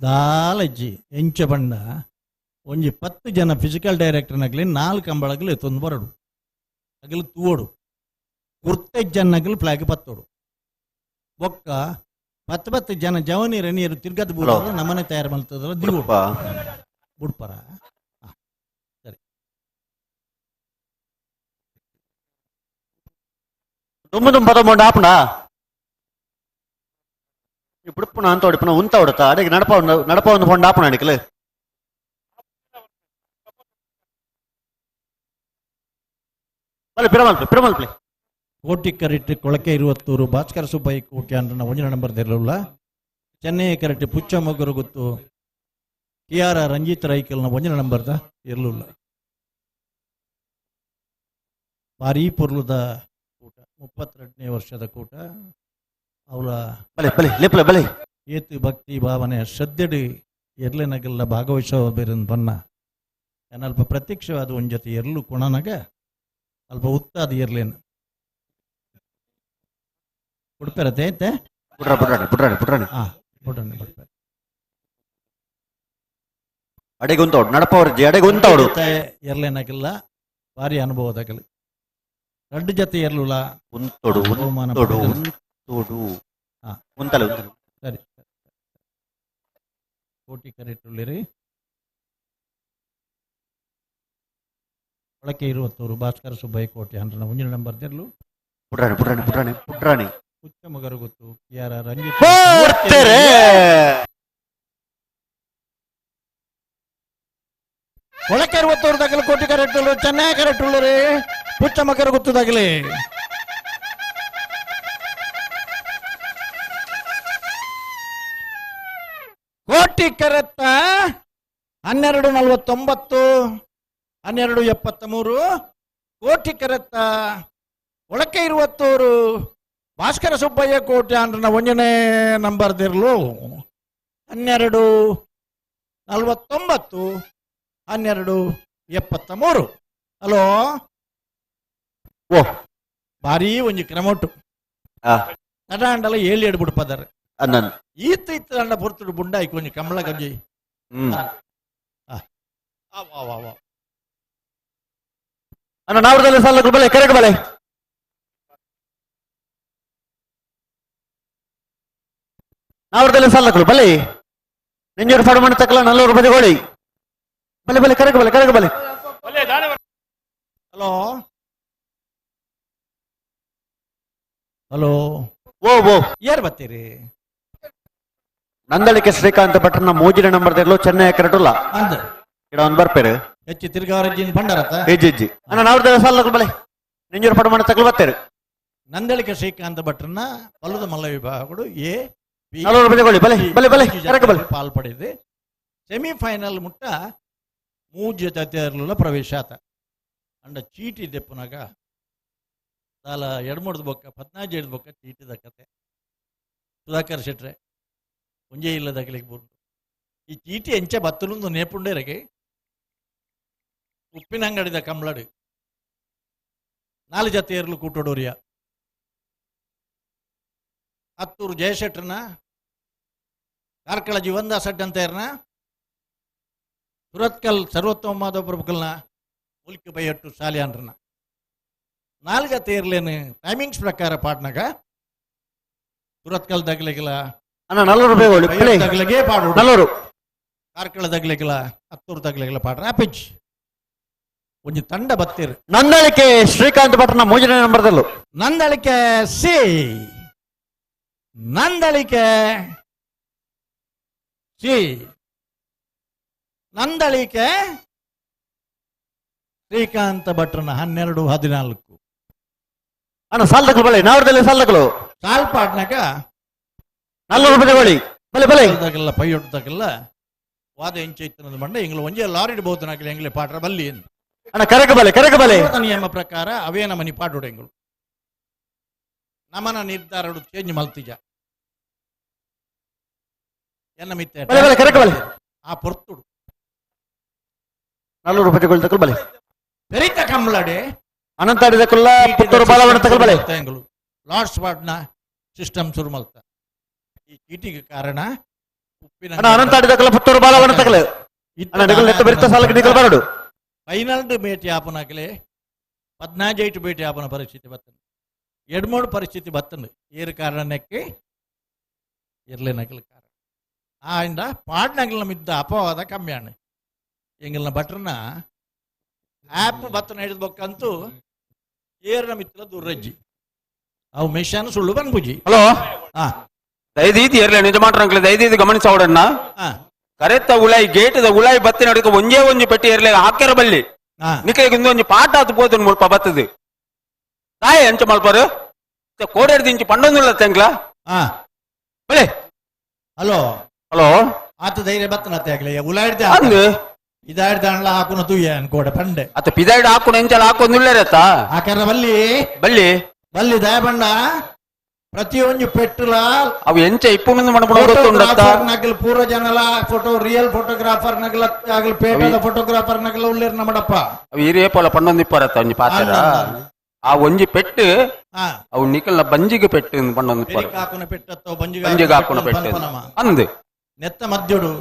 ದಾಲಜ್ಜಿ ಎಂಚ ಬಣ್ಣ ಒಂಜಿ 10 ಜನ ಫಿಸಿಕಲ್ ಡೈರೆಕ್ಟರ್ನಾಗಲಿ 4 ಕಂಬಳಗಲಿ ಎತ್ತೊಂದು ಬರಡು ಅಗಲು ತೂವೋಡು ಕುರ್ತೈದು ಜನಗಲು ಫ್ಲಾಗ್ ಪತ್ತೋಡು ಬೊಕ್ಕ 10 10 ಜನ ಜವನಿ ರಣಿಯರು ತಿರ್ಗದ ಬೂಡೋರು ನಮ್ಮನೆ ತಯಾರು ಮಾಡ್ತದ್ರ ದಿಗೋಡು ಬುಡ್ಪರ. ಸರಿ ದುಮ್ಮು ದುಂಬ ಪದ ಆಪುಣ ಬುಡುಪುಣ ಅಂತ ಹೊಡಿಪುಣ ಉಂತ ಹೊಡತ ಅಡಿಗೆ ನಡಪ ನಡಪ ಒಂದು ಪೊಂಡು ಆಪುಣ ಅಡಿಕಲು ಬಲೆ ಪಿರಮಲ್ಪೆ ಪಿರಮಲ್ಪೆ ಕೋಟಿ ಕರೆಕ್ಟ್ ಕೊಳಕೆ ಇರುವತ್ತೂರು ಭಾಸ್ಕರ ಸುಬ್ಬಯ್ಯ ಕೋಟಿ ಅಂದ್ರೆ ಒಂಜನ ನಂಬರ್ ಇರಲಿಲ್ಲ. ಚೆನ್ನೈ ಕರೆಕ್ಟ್ ಪುಚ್ಚ ಮೊಗರು ಗೊತ್ತು ಕೆ ಆರ್ ರಂಜಿತ್ ರೈಕಲ್ನ ಒಂಜನ ನಂಬರ್ದ ಇರಲಿಲ್ಲ. ಭಾರೀ ಪೊರ್ಲುದ ಕೂಟ 32ನೇ ವರ್ಷದ ಕೂಟ ಅವಳ ಬಲೆ ಬಲೆ ಲೇಪ್ಲೆ ಬಲೆ ಏತು ಭಕ್ತಿ ಭಾವನೆ ಶ್ರದ್ಧೆಡು ಎರ್ಲೆನಗಲ್ಲ ಭಾಗವಹಿಸೋ ಬೇರೆ ಬಣ್ಣ ಅಲ್ಪ ಪ್ರತ್ಯಕ್ಷವಾದ ಒಂದ್ ಜೊತೆ ಎರ್ಲು ಕೊಣನಾಗ ಅಲ್ಪ ಉತ್ತಾದ ಎರ್ಲೇನು ಉಡುಪೆರತೆ ಐತೆ ಪುಟ್ರ ಪುಟ್ರಾಣಿ ಪುಟ್ರಾಣಿ ಪುಟ್ರಾಣಿ ಹಾ ಪುಟ್ರಾಣಿ ಪುಟ್ರಾಣಿ ಅಡೆಗುಂತವಡು ನಡಪವರ್ಜಿ ಅಡೆಗುಂತವಡು ಎರ್ಲೇನಾಗಿಲ್ಲ ಭಾರಿ ಅನುಭವದಾಗಲಿ ಎರಡು ಜೊತೆ ಎರ್ಲುಲ ಉಂತೋಡು ಉಂತೋಡು ಉಂತೋಡು ಉಂತಲೆ ಉಂತಲೆ ಸರಿ ಕೋಟಿ ಕರೆಟ್ಟುಳ್ಳಿರಿ ಒಳಕೆ ಇರುವತ್ತವರು ಭಾಸ್ಕರ ಸುಬ್ಬಯ್ಯ ಕೋಟಿ ಅಂದ್ರೆ ಮುಂದಿನ ನಂಬರ್ ತೆರಲು ಪುಟ್ರಾಣಿ ಪುಟ್ರಾಣಿ ಪುಟ್ರಾಣಿ ಪುಟ್ರಾಣಿ ಹುಚ್ಚ ಮಗರು ಗೊತ್ತು ಕೆ ಆರ್ ರಂಜಿತ್ ಬರ್ತಾರೆ ಒಳಕೆ ಇರುವತ್ತವರು ದಾಖಲೆ ಕೋಟಿ ಕರೆಟ್ಟುಳ್ಳು ಚೆನ್ನೈ ಕರೆಟ್ಟುಳ್ಳರಿ ಹುಚ್ಚ ಮಗರು ಗೊತ್ತು ದಾಖಲೆ ಕೋಟಿ ಕರೆತ್ತ 12:49 12:73 ಕೋಟಿ ಕರೆತ್ತ ಒಳಕೆ ಇರುವತ್ತೂರು ಭಾಸ್ಕರ ಸುಬ್ಬಯ್ಯ ಕೋಟಿ ಅಂದ್ರೆ ಒಂದನೇ ನಂಬರ್ ದಿರ್ಲು 12:49 12:73. ಹಲೋ ಓ ಭಾರೀ ಒಂಜಿ ಕ್ರಮೊಟ್ಟು ತಡಾಂಡಲ ಏಳು ಎಡು ಬಿಡ್ಪದಾರೆ ಈತ ಇತ್ತ ಅಂಡ ಪೊರ್ತುಡು ಬುಂಡಾಯ್ಕು ಒಂಜಿ ಕಮಲ ಗಂಜಿ. ಅಣ್ಣ ನಾವರದಲ್ಲಿ ಸಾಲ ಬಲೆ ಕರೆಕ್ಟ್ ಬಲೆ ನಾವರದಲ್ಲಿ ಸಾಲಗಳು ಬಲೆ ನೆಂಜೂರು ಫಾಡು ಮಾಡಿ ತಕ್ಕಲ ನಲ್ಲೂರು ಬದಿಗೋಳಿ ಬಲೆ ಬಲೆ ಕರೆಕ್ಟ್ ಬಲೆ ಕರೆಕ್ಟ್ ಬಲೆ. ಹಲೋ ಹಲೋ ಓ ಓ ಯಾರು ಬರ್ತೀರಿ? ನಂದಳಿಕೆ ಶ್ರೀಕಾಂತ್ ಭಟ್ರನ ಮೂಜಿನ ನಂಬರ್ ತೆರಲು ಚೆನ್ನೈ ಕರೆಟುಲ್ಲ ಇಡ ಒಂದು ಬರ್ಪೇರು ಹೆಚ್ಚು ತಿರ್ಗಾರಜ್ಜಿನ ಭಂಡಾರತ ಹೆಜ್ಜಿ ಹೆಜ್ಜಿ ಅಣ್ಣ ನಾವರದಲ್ಲಿ ಸಾಲಗಳು ಬಲೆ ನೆಂಜೂರು ಫಾಡು ಮಾಡಿ ತಕ್ಕಲ ಬರ್ತೀರಿ. ನಂದಳಿಕೆ ಶ್ರೀಕಾಂತ್ ಭಟ್ರನ ಪಲ್ಲದ ಮಲ್ಲ ವಿಭಾಗಗಳು ಎ ಬಿ ಬಲೆ ಬಲೆ ಬಲೆ ಕರೆಕ್ಟ್ ಬಲೆ ಪಾಲ್ ಪಡೆದಿದೆ. ಸೆಮಿಫೈನಲ್ ಮುಟ್ಟ ಮೂಜಿ ಜೊತೆ ಪ್ರವೇಶ ಆತ ಅಂಡ ಚೀಟಿ ದೆಪ್ಪುನಾಗ ಸಾಲ ಎಡ್ಮೂಡ್ದು ಬೊಕ್ಕ ಪದ್ನಾಜ್ ಎಡ್ದು ಬೊಕ್ಕ ಚೀಟಿದ ಕತೆ ಸುಧಾಕರ್ ಶೆಟ್ರೆ ಒಂಜೇ ಇಲ್ಲದಾಗಲಿಕ್ಕೆ ಬೋರ್ಡು ಈ ಚೀಟಿ ಎಂಚ ಬತ್ತಲೊಂದು ನೇಪುಂಡೇರಗೆ ಉಪ್ಪಿನ ಅಂಗಡಿದ ಕಂಬ್ಳಡು ನಾಲು ಜೊತೆ ಏರ್ಲು ಕೂಟೋಡೋರಿಯ ಹತ್ತೂರು ಜಯಶೆಟ್ರನ ಕಾರ್ಕಳ ಜೀವಂದಾಸ್ ಅಂತ ಏರ್ನ ಸುರತ್ಕಲ್ ಸರ್ವೋತ್ತಮ ಮಾಧವ ಪ್ರಭುಕಲ್ನ ಮುಲ್ಕಿ ಬೈಯಟ್ಟು ಸಾಲಿಯಾನ್ರನ ನಾಲ್ಕು ಜೊತೆ ಇರ್ಲೇನು ಟೈಮಿಂಗ್ಸ್ ಪ್ರಕಾರ ಪಾಟ್ನಾಗ ಸುರತ್ಕಲ್ ದಗ್ಲಿಗಿಲ್ಲ ಅಣ್ಣ ನಲ್ಲೂರು ರೂಪಾಯಿ ದಗ್ಲಿಗೆ ಪಾಡು ನಲ್ಲೂರು ಕಾರ್ಕಳ ದಗ್ಲಿಗಿಲ್ಲ ಹತ್ತೂರು ದಗ್ಲಿಗಿಲ್ಲ ಪಾಡ್ರ ಆಪಿಜ್ ಒಂಜಿ ತಂಡ ಬತ್ತೀರ್. ನಂದಳಿಕೆ ಶ್ರೀಕಾಂತ್ ಭಟ್ರನ ಮೂಜನೇ ನಂಬರ್ದಲ್ಲೂ ನಂದಳಿಕೆ ಸಿ ನಂದಳಿಕೆ ಸಿ ನಂದಳಿಕೆ ಶ್ರೀಕಾಂತ ಭಟ್ರನ 12:14. ಅಣ್ಣ ಸಾಲದಗಳು ಬಲೆ ನಾವರದಲ್ಲಿ ಸಾಲದಗಳು ಸಾಲ್ ಪಾಟ್ನಾಗ ನಲ್ಲೂರು ರೂಪಾಯಿ ಬಲೆ ಬಲೆ ದಾಗಲ್ಲ ಪೈಯೊಟ್ಟದಾಗಲ್ಲ ವಾದ ಎಂಚೈತನದ ಮಂಡ ಎಂಗ್ಲ ಒಂಜೆ ಲಾರಿ ಇಡಬಹುದು ನಾಕಲಿ ಎಂಗ್ಲೆ ಪಾಟ್ರ ಬಲ್ಲಿ ಅಣ್ಣ ಕರೆಕ ಬಲೆ ಕರೆಕ ಬಲೆ ನಿಯಮ ಪ್ರಕಾರ ಅವೇ ನಮನಿ ಪಾಟುಡೆಂಗಳು ನಮನ ನಿರ್ಧಾರ ಚೇಂಜ್ ಮಲ್ತಿಜ ಎನ್ನ ಮಿತ್ತೆ ಬಲೆ ಬಲೆ ಕರೆಕ ಬಲೆ ಆ ಪೊರ್ತುಡು ನಲ್ಲೂರು ರೂಪಾಯಿ ತಕಲ್ ಬಲೆ ಪೆರಿತ ಕಮ್ಲಾಡೆ ಅನಂತಾಡಿದ ಕುಲ್ಲ ಪುತ್ತೂರು ಬಾಲವಣ ತಕಲ್ ಬಲೆ ಲಾರ್ಡ್ಸ್ ವಾರ್ಡ್ನ ಸಿಸ್ಟಮ್ ಶುರು ಮಲ್ತ ಈ ಚೀಟಿಗೆ ಕಾರಣ ಉಪ್ಪಿನ ಅನಂತಾಡಿದ ಕುಲ್ಲ ಪುತ್ತೂರು ಬಾಲವಣ ತಕಲ್ ಅಣ್ಣ ನಿಗಲ್ ನೆತ್ತ ಬೆರಿತ ಸಾಲಕ್ಕೆ ನಿಗಲ್ ಬರಡು ಫೈನಲ್ ಭೇಟಿ ಆಪನಾಗಲೇ ಪದ್ನಾಜೈಟು ಭೇಟಿ ಆಪನ ಪರಿಸ್ಥಿತಿ ಬರ್ತದೆ ಎಡ್ಮೋಡು ಪರಿಸ್ಥಿತಿ ಬರ್ತದೆ ಏರು ಕಾರಣಕ್ಕೆ ಇರ್ಲೆ ನಕಲ್ ಕಾರಣ ಆಯಿಂದ ಪಾಡ್ನಗಲ್ ನಮ್ಮಿದ್ದ ಅಪವಾದ ಕಮ್ಮಿಯಾಣ ಎಂಗಲ್ನ ಭಟ್ರನ ಆ್ಯಪ್ ಬತ್ತನ ಹಿಡಿದ್ಬೇಕಂತೂ ಏರ್ನ ಮಿತ್ರ ದುರ್ರಜ್ಜಿ. ಅವು ಮೆಷಾನ್ ಸುಳ್ಳು ಬನ್ಪುಜಿ. ಹಲೋ, ದಯದೀತಿ ಇರ್ಲಿ ನಿಜ ಮಾಡ್ರಂಕ್ಲೆ, ದಯದೀತಿ ಗಮನಿಸವಡನ್ನ. ಕರೆತ್ತ ಉಳಾಯಿ ಗೇಟದ ಉಳಾಯಿ ಬತ್ತಿ ನಡುಕ ಒಂಜೇ ಒಂಜಿ ಪೆಟ್ಟಿ ಇರ್ಲಿ ಹಾಕ್ಯಾರ ಬಲ್ಲಿ. ನಿಕಲಿಗೆ ಒಂಜಿ ಪಾಠ ಆತು ಪೋತುನ್ ಮುಲ್ಪ ಬತ್ತದು. ತಾಯಿ ಎಂಚ ಮಲ್ಪರು ಕೋಡೇರ್ ದಿಂಚಿ ಪಂಡೊಂದುಲ್ಲ ತೆಂಕ್ಲ. ಬಲೆ. ಹಲೋ ಹಲೋ, ಆತ ಧೈರ್ಯ ಬತ್ತನತ್ತೆ ಆಗ್ಲಿ ಉಲಾಯ್ದ ಅಂದ್ ಇದಾಯ್ದ ಹಾಕುನ ತೂಯ ಅನ್ಕೋಡ ಪಂಡೆ. ಅತ್ತ ಪಿದಾಯ್ಡ್ ಹಾಕುನ ಎಂಚಲ ಹಾಕೊಂದುಲ್ಲೇರತ್ತ ಹಾಕ್ಯಾರ ಬಲ್ಲಿ ಬಲ್ಲಿ ಬಲ್ಲಿ ದಯಬಂಡ ಪ್ರತಿಯೊಂದು ಪೆಟ್ಟುಲ ಅವು ಎಂಚ ಇಪ್ಪುನಂದು ಮಣಪುಣ ಗೊತ್ತುಂಡತ್ತ. ನಗಲ್ ಪೂರ್ವ ಜನಲ ಫೋಟೋ ರಿಯಲ್ ಫೋಟೋಗ್ರಾಫರ್ ನಗಲ ಆಗಲ್ ಪೇಟದ ಫೋಟೋಗ್ರಾಫರ್ ನಗಲ ಉಳ್ಳೇರ್ ನಮ್ಮಡಪ್ಪ. ಅವು ಹಿರಿಯ ಪೋಲ ಪಂಡೊಂದಿಪ್ಪರತ್ತ ಒಂಜಿ ಪಾತ್ರ ಆ ಒಂಜಿ ಪೆಟ್ಟು ಅವು ನಿಕಲ್ನ ಬಂಜಿಗೆ ಪೆಟ್ಟು ಪಂಡೊಂದಿಪ್ಪರು. ಹಾಕುನ ಪೆಟ್ಟತ್ತ ಬಂಜಿಗೆ ಹಾಕುನ ಪೆಟ್ಟು ಅಂದ್ ನೆತ್ತ ಮಧ್ಯುಡು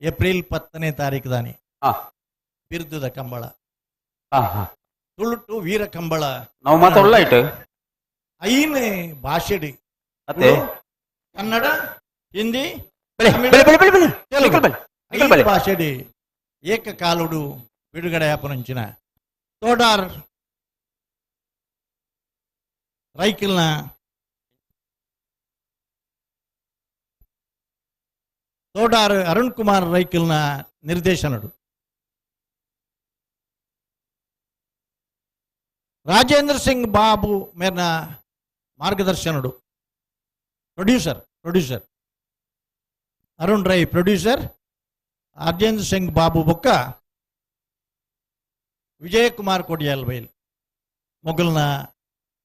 ಏಪ್ರಿಲ್ 10ನೇ ತಾರೀಕು ದಾನಿ ಬಿರುದುದ ಕಂಬಳ ತುಳುಟು ವೀರ ಕಂಬಳ ನಾವು ಮಾತಾಡಲ್ಲ ಇಟ್ಟು ಐನೇ ಭಾಷೆಡಿ ಕನ್ನಡ ಹಿಂದಿ ತೆಲುಗು ಭಾಷೆಡಿ ಏಕಕಾಲುಡು ಬಿಡುಗಡೆ ಆಪನಂಚಿನ Todar ರೈಕಿಲ್ನ Todar Arun Kumar ರೈಕಿಲ್ನ ನಿರ್ದೇಶನಡು Rajendra Singh Babu ಮೇರ್ನ ಮಾರ್ಗದರ್ಶನಡು producer producer Arun Rai producer Rajendra Singh Babu ಬೊಕ್ಕ ವಿಜಯಕುಮಾರ್ ಕೊಡಿಯಾಲ್ ಬೈಲ್ ಮೊಘಲ್ನ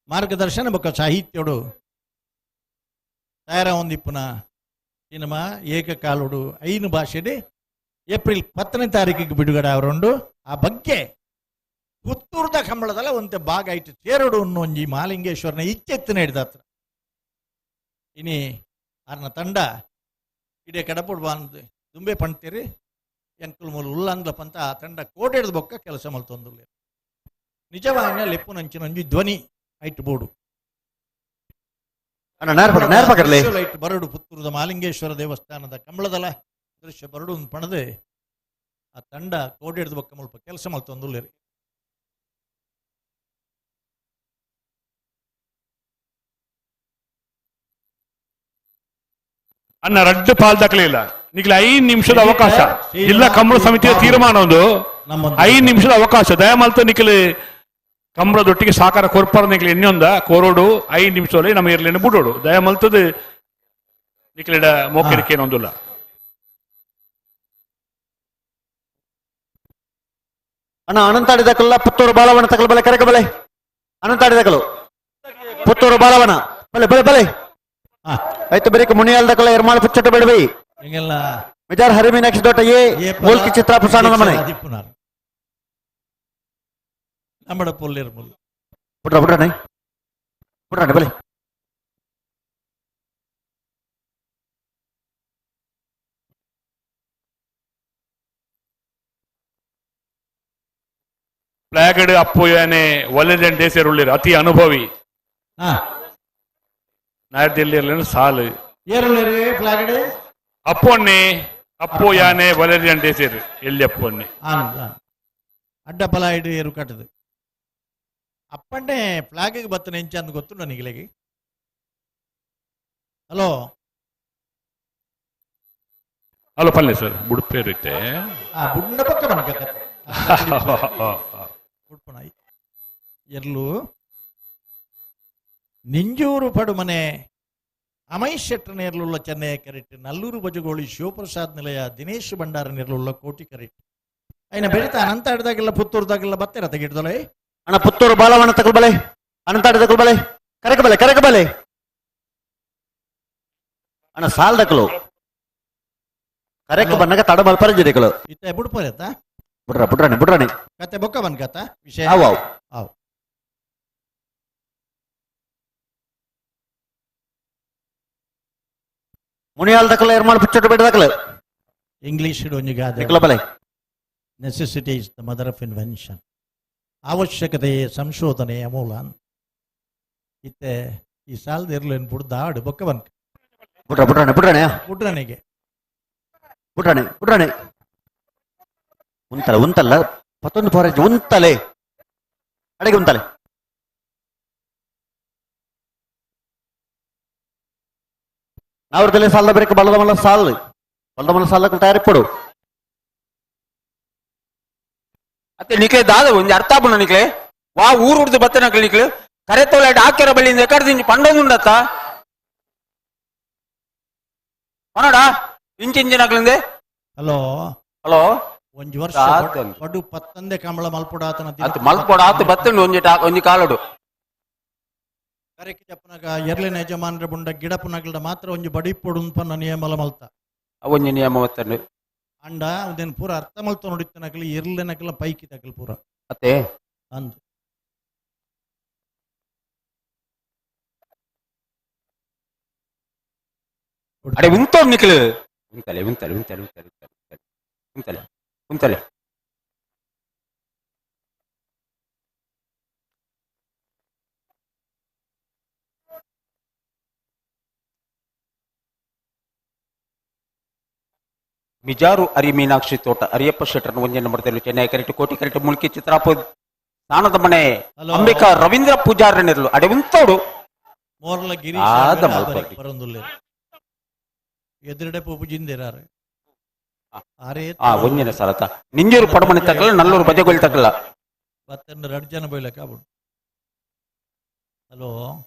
ಮಾರ್ಗದರ್ಶನ ಬೊಕ್ಕ ಸಾಹಿತ್ಯಡು ತಯಾರ ಒಂದಿಪ್ಪುನ ಸಿನಿಮಾ ಏಕಕಾಲುಡು 5 ಭಾಷೆಡೆ ಏಪ್ರಿಲ್ 10ನೇ ತಾರೀಕಿಗೆ ಬಿಡುಗಡೆ ಅವರುಂಡು. ಆ ಬಗ್ಗೆ ಪುತ್ತೂರ್ದ ಕಂಬಳದಲ್ಲ ಒಂತೆ ಭಾಗ ಆಯ್ತು ತೇರಡು ಒಂಜಿ ಮಾಲಿಂಗೇಶ್ವರನ ಇಚ್ಛೆತ್ತಿನ ಹಿಡ್ದತ್ರ ಇನಿ ಆರ್ನ ತಂಡ ಇಡೀ ಕಡಪುಡ್ ಬಂದು ದುಂಬೆ ಪಣ್ತೀರಿ ಎಂಕುಲ್ ಮೂಲ ಉಲ್ಲಂದ್ಲಪಂತ ಆ ತಂಡ ಕೋಟೆ ಹಿಡ್ದು ಬೊಕ್ಕ ಕೆಲಸ ಮಲ್ತೊಂದುಲ್ಲ. ನಿಜವಾಯಿನ ಲೆಪ್ಪುನಂಚಿನ ಒಂಜಿ ಧ್ವನಿ ಐಟ್ ಬೋಡು ಲೈಟ್ ಬರಡು ಪುತ್ತೂರದ ಮಾಲಿಂಗೇಶ್ವರ ದೇವಸ್ಥಾನದ ಕಂಬಳದಲ್ಲ ದೃಶ್ಯ ಬರಡು ಪಣದೆ ಆ ತಂಡ ಕೋಟೆ ಹಿಡ್ದು ಬೊಕ್ಕ ಮುಲ್ಪ ಕೆಲಸ ಮಲ್ತೊಂದುಲ್ಲೇರಿ. ಅನ್ನ ರಡ್ಡು ಪಾಲ್ ದಕ್ಕಲಿಲ್ಲ ನಿಕ್ಲೆ 5 ನಿಮಿಷದ ಅವಕಾಶ. ಜಿಲ್ಲಾ ಕಂಬಳ ಸಮಿತಿಯ ತೀರ್ಮಾನ ಒಂದು 5 ನಿಮಿಷದ ಅವಕಾಶ. ದಯಮಲ್ತ ನಿಖಲಿ ಕಂಬಳದೊಟ್ಟಿಗೆ ಸಾಕಾರ ಕೊರ್ಪರ ನಿಕ್ಲೆ ಇನ್ನೊಂದ ಕೋರೋಡು 5 ನಿಮಿಷದಲ್ಲಿ ನಮ್ಮ ಇರ್ಲಿನ ಬಿಡೋಡು. ದಯಮಲ್ತದ ನಿಖಲಿಡ ಮೋಕೆರಿಕೆ ಏನೊಂದಿಲ್ಲ. ಅಣ್ಣ ಅನಂತಾಡಿದಕಲ್ಲ ಪುತ್ತೂರು ಬಾಲವನ ತಕಲ್ ಬಲೆ ಕರೆಕ ಬಲೆ ಅನಂತಾಡಿದಕಲು ಪುತ್ತೂರು ಬಾಲವನ ಬಲೆ ಬಲೆ ಬಲೆ ಆಯ್ತು ಬರೀಕ ಮುನಿಯಾಲ್ದಕಲ್ಲ ಎರ್ಮಾಳ ಪುಚ್ಚಟ ಬೇಡಬೈ ಮಿಜಾರ್ ಹರಿಮೀನಾಕ್ಷಿ ದೊಡ್ಡ ಎ ಮೂಲ್ಕಿ ಚಿತ್ರ ಪ್ರಸಾದದ ಮನೆ ನಮ್ಮಡ ಪೊಲ್ಲಿರ್ಮುಲ್ ಬಿಡ್ರ ಬಿಡ್ರಣೆ ಬಿಡ್ರಣೆ ಬಲೆ ಫ್ಲಾಗಡ್ ಅಪ್ಪು ಯಾನೆ ಒಳ್ಳೆದೇನು ದೇಶರುಳ್ಳಿರು ಅತಿ ಅನುಭವಿ ನಾಯರ್ದಿಲ್ಲಿ ಸಾಲು ಅಪ್ಪೊನ್ನೆ ಅಪ್ಪು ಯಾನೆ ವಲೇರಿಯನ್ ದೇಸೇರು ಎಲ್ಲಿ ಅಪ್ಪೊನ್ನೆ ಅಡ್ಡ ಫಲ ಇಡು ಏರು ಕಟ್ಟದು ಅಪ್ಪಣ್ಣೆ ಫ್ಲಾಗಿಗೆ ಬತ್ತನ ಎಂಚ ಅಂದ್ ಗೊತ್ತು ನನಗೆ. ಹಲೋ ಹಲೋ ಪಲ್ಲೆ ಸರ್ ಬುಡ್ಪೇರಿತ್ತೆ ಬುಡ್ನ ಪಕ್ಕ ಮನಕ ಬುಡ್ಪಣ ಎರ್ಲು ನಿಂಜೂರು ಪಡುಮನೆ ಅಮೈ ಶೆಟ್ಟರ್ ನೇರ್ಲುಳ್ಳ ಚೆನ್ನೈ ಕರೆಕ್ಟ್ ನಲ್ಲೂರು ಬಜಗೋಳಿ ಶಿವಪ್ರಸಾದ್ ನಿಲಯ ದಿನೇಶ್ ಭಂಡಾರ ನೇರ್ಲುಳ್ಳ ಕೋಟಿ ಕರೆಕ್ಟ್ అయిన ಬೆಳಿತಾ ಅನಂತಾಡ್ದಾಗೆಲ್ಲ ಪುತ್ತೂರ್ದಾಗೆಲ್ಲ ಬತ್ತೀರ ತೆಗಿಡ್ದೊಲೆ ಅಣ್ಣ ಪುತ್ತೂರು ಬಾಲವನ ತಕಲ್ ಬಲೆ ಅನಂತಾಡಿ ತಕಲ್ ಬಲೆ ಕರೆಕ ಬಲೆ ಕರೆಕ ಬಲೆ ಅಣ್ಣ ಸಾಲ್ ದಕಲು ಕರೆಕ ಬನ್ನಗ ತಡ ಮಲ್ಪರ ಜಿರಿಕಲು ಇತ್ತೆ ಬುಡ್ಪೋರೆತ್ತ ಬುಡ್ರ ಬುಡ್ರಾಣಿ ಬುಡ್ರಾಣಿ ಕತೆ ಬೊಕ್ಕ ಬನ್ ಕತ ವಿಷಯ ಅವು ಅವು ಅವು ಮುನಿಯಾಲ್ ದಕಲ ಎರ್ಮಾಲ್ ಪುಚ್ಚಟ ಬೇಡ ದಕಲು ಇಂಗ್ಲಿಷ್ ಒಂಜಿ ಗಾದೆ ನಿಕಲ ಬಲೆ necessity is the mother of invention. ಅವಶ್ಯಕತೆಯೇ ಸಂಶೋಧನೆಯ ಮೂಲ. ಇತ್ತೆ ಈ ಸಾಲದ ಇರ್ಲೇನು ಬುಡ್ದ ಆಡು ಬೊಕ್ಕ ಬನ್ಕ ಬುಡ್ರ ಬುಡ್ರಾಣಿ ಬುಡ್ರಾಣಿ ಬುಡ್ರನಿಗೆ ಬುಡ್ರಾಣಿ ಬುಡ್ರಾಣಿ ಉಂತಲ್ಲ ಉಂತಲ್ಲ ಪತ್ತೊಂದು ಪೋರ ಉಂತಲೆ ಅಡಗೆ ಉಂತಲೆ. ನಾವ್ರದಲ್ಲಿ ಸಾಲದ ಬರೀಕ ಬಲದ ಮಲ್ಲ ಸಾಲ್ ಬಲದ ಮಲ್ಲ ಸಾಲಕ್ಕೆ ತಯಾರಿಪ್ಪಡು. ಅತ್ತೆ ನಿಕ್ಲೆ ದಾದ ಒಂಜಿ ಅರ್ಥ ಆಪುಂಡು ನಿಕ್ಲೆ ವಾ ಊರು ಉಡ್ದು ಬತ್ತನಕ್ಲೆ ನಿಕ್ಲೆ ಕರೆತೋಲೆ ಡಾಕ್ಯರ ಬಳ್ಳಿಯಿಂದ ಎಕಡ್ದಿಂಚಿ ಪಂಡೊಂದುಂಡತ್ತ ಪನೋಡ ಇಂಚಿಂಚಿನಕ್ಲಿಂದೆ. ಹಲೋ ಹಲೋ ಒಂಜಿ ವರ್ಷ ಪಡು ಪತ್ತಂದೆ ಕಂಬಳ ಮಲ್ಪೊಡಾತನ ಅತ್ ಮಲ್ಪೊಡ ಆತು ಬತ್ತಂಡು ಒಂಜಿ ಒಂಜಿ ಕಾಲಡು ಕರೆಕ್ ಜಪ್ಪನಾಗ ಎರ್ಲಿನ ಯಜಮಾನ್ರ ಬುಂಡ ಗಿಡಪುನಗಲ್ಡ ಮಾತ್ರ ಒಂಜಿ ಬಡಿಪೊಡು ಪನ್ನ ನಿಯಮಲ ಮಲ್ತ ಒಂಜಿ ನಿಯಮ ಮತ್ತಂಡು ಅಂಡ ಉದೆನ್ ಪೂರ ಅರ್ಥ ಮಲ್ತ ನೋಡಿತ್ತನಕಲಿ ಎರ್ಲಿನಕಲ ಪೈಕಿ ತಕಲ್ ಪೂರ ಅತ್ತೆ ಅಂದ್ ಅಡೆ ಉಂತೋಡ್ ನಿಕ್ಲು ಉಂತಲೆ ಉಂತಲೆ ಉಂತಲೆ ಉಂತಲೆ ಉಂತಲೆ ಉಂತಲೆ ಉಂತಲೆ ಮಿಜಾರು ಅರಿ ಮೀನಾಕ್ಷಿ ತೋಟ ಅರಿಯಪ್ಪ ಶೆಟ್ಟರ್ನ ಒಂಜೆ ನಂಬರ್ ಚೆನ್ನೈ ಕರೆಕ್ಟ್ ಕೋಟಿ ಕರೆಕ್ಟ್ ಮುಲ್ಕಿ ಚಿತ್ರಾಪು ಸ್ಥಾನದ ಮನೆ ಅಂಬಿಕಾ ರವೀಂದ್ರ ಪೂಜಾರನಿರಲು ಅಡೆ ಉಂತೋಡು ಮೋರ್ಲ ಗಿರೀಶ್ ಬರೊಂದುಲ್ಲೆ ಎದುರುಡೆ ಪೋಪು ಜಿಂದಿರಾರು ಆರೇ ಒಂಜಿನ ಸಲತ ನಿಂಜೂರು ಪಡಮನೆ ತಕ್ಕಲ್ಲ ನಲ್ಲೂರು ಬಜೆಗೊಲ್ ತಕ್ಕಲ್ಲ ಬತ್ತನ್ನು ಎರಡು ಜನ ಬೈಲಕ್ಕ ಆಗ್ಬಿಡು. ಹಲೋ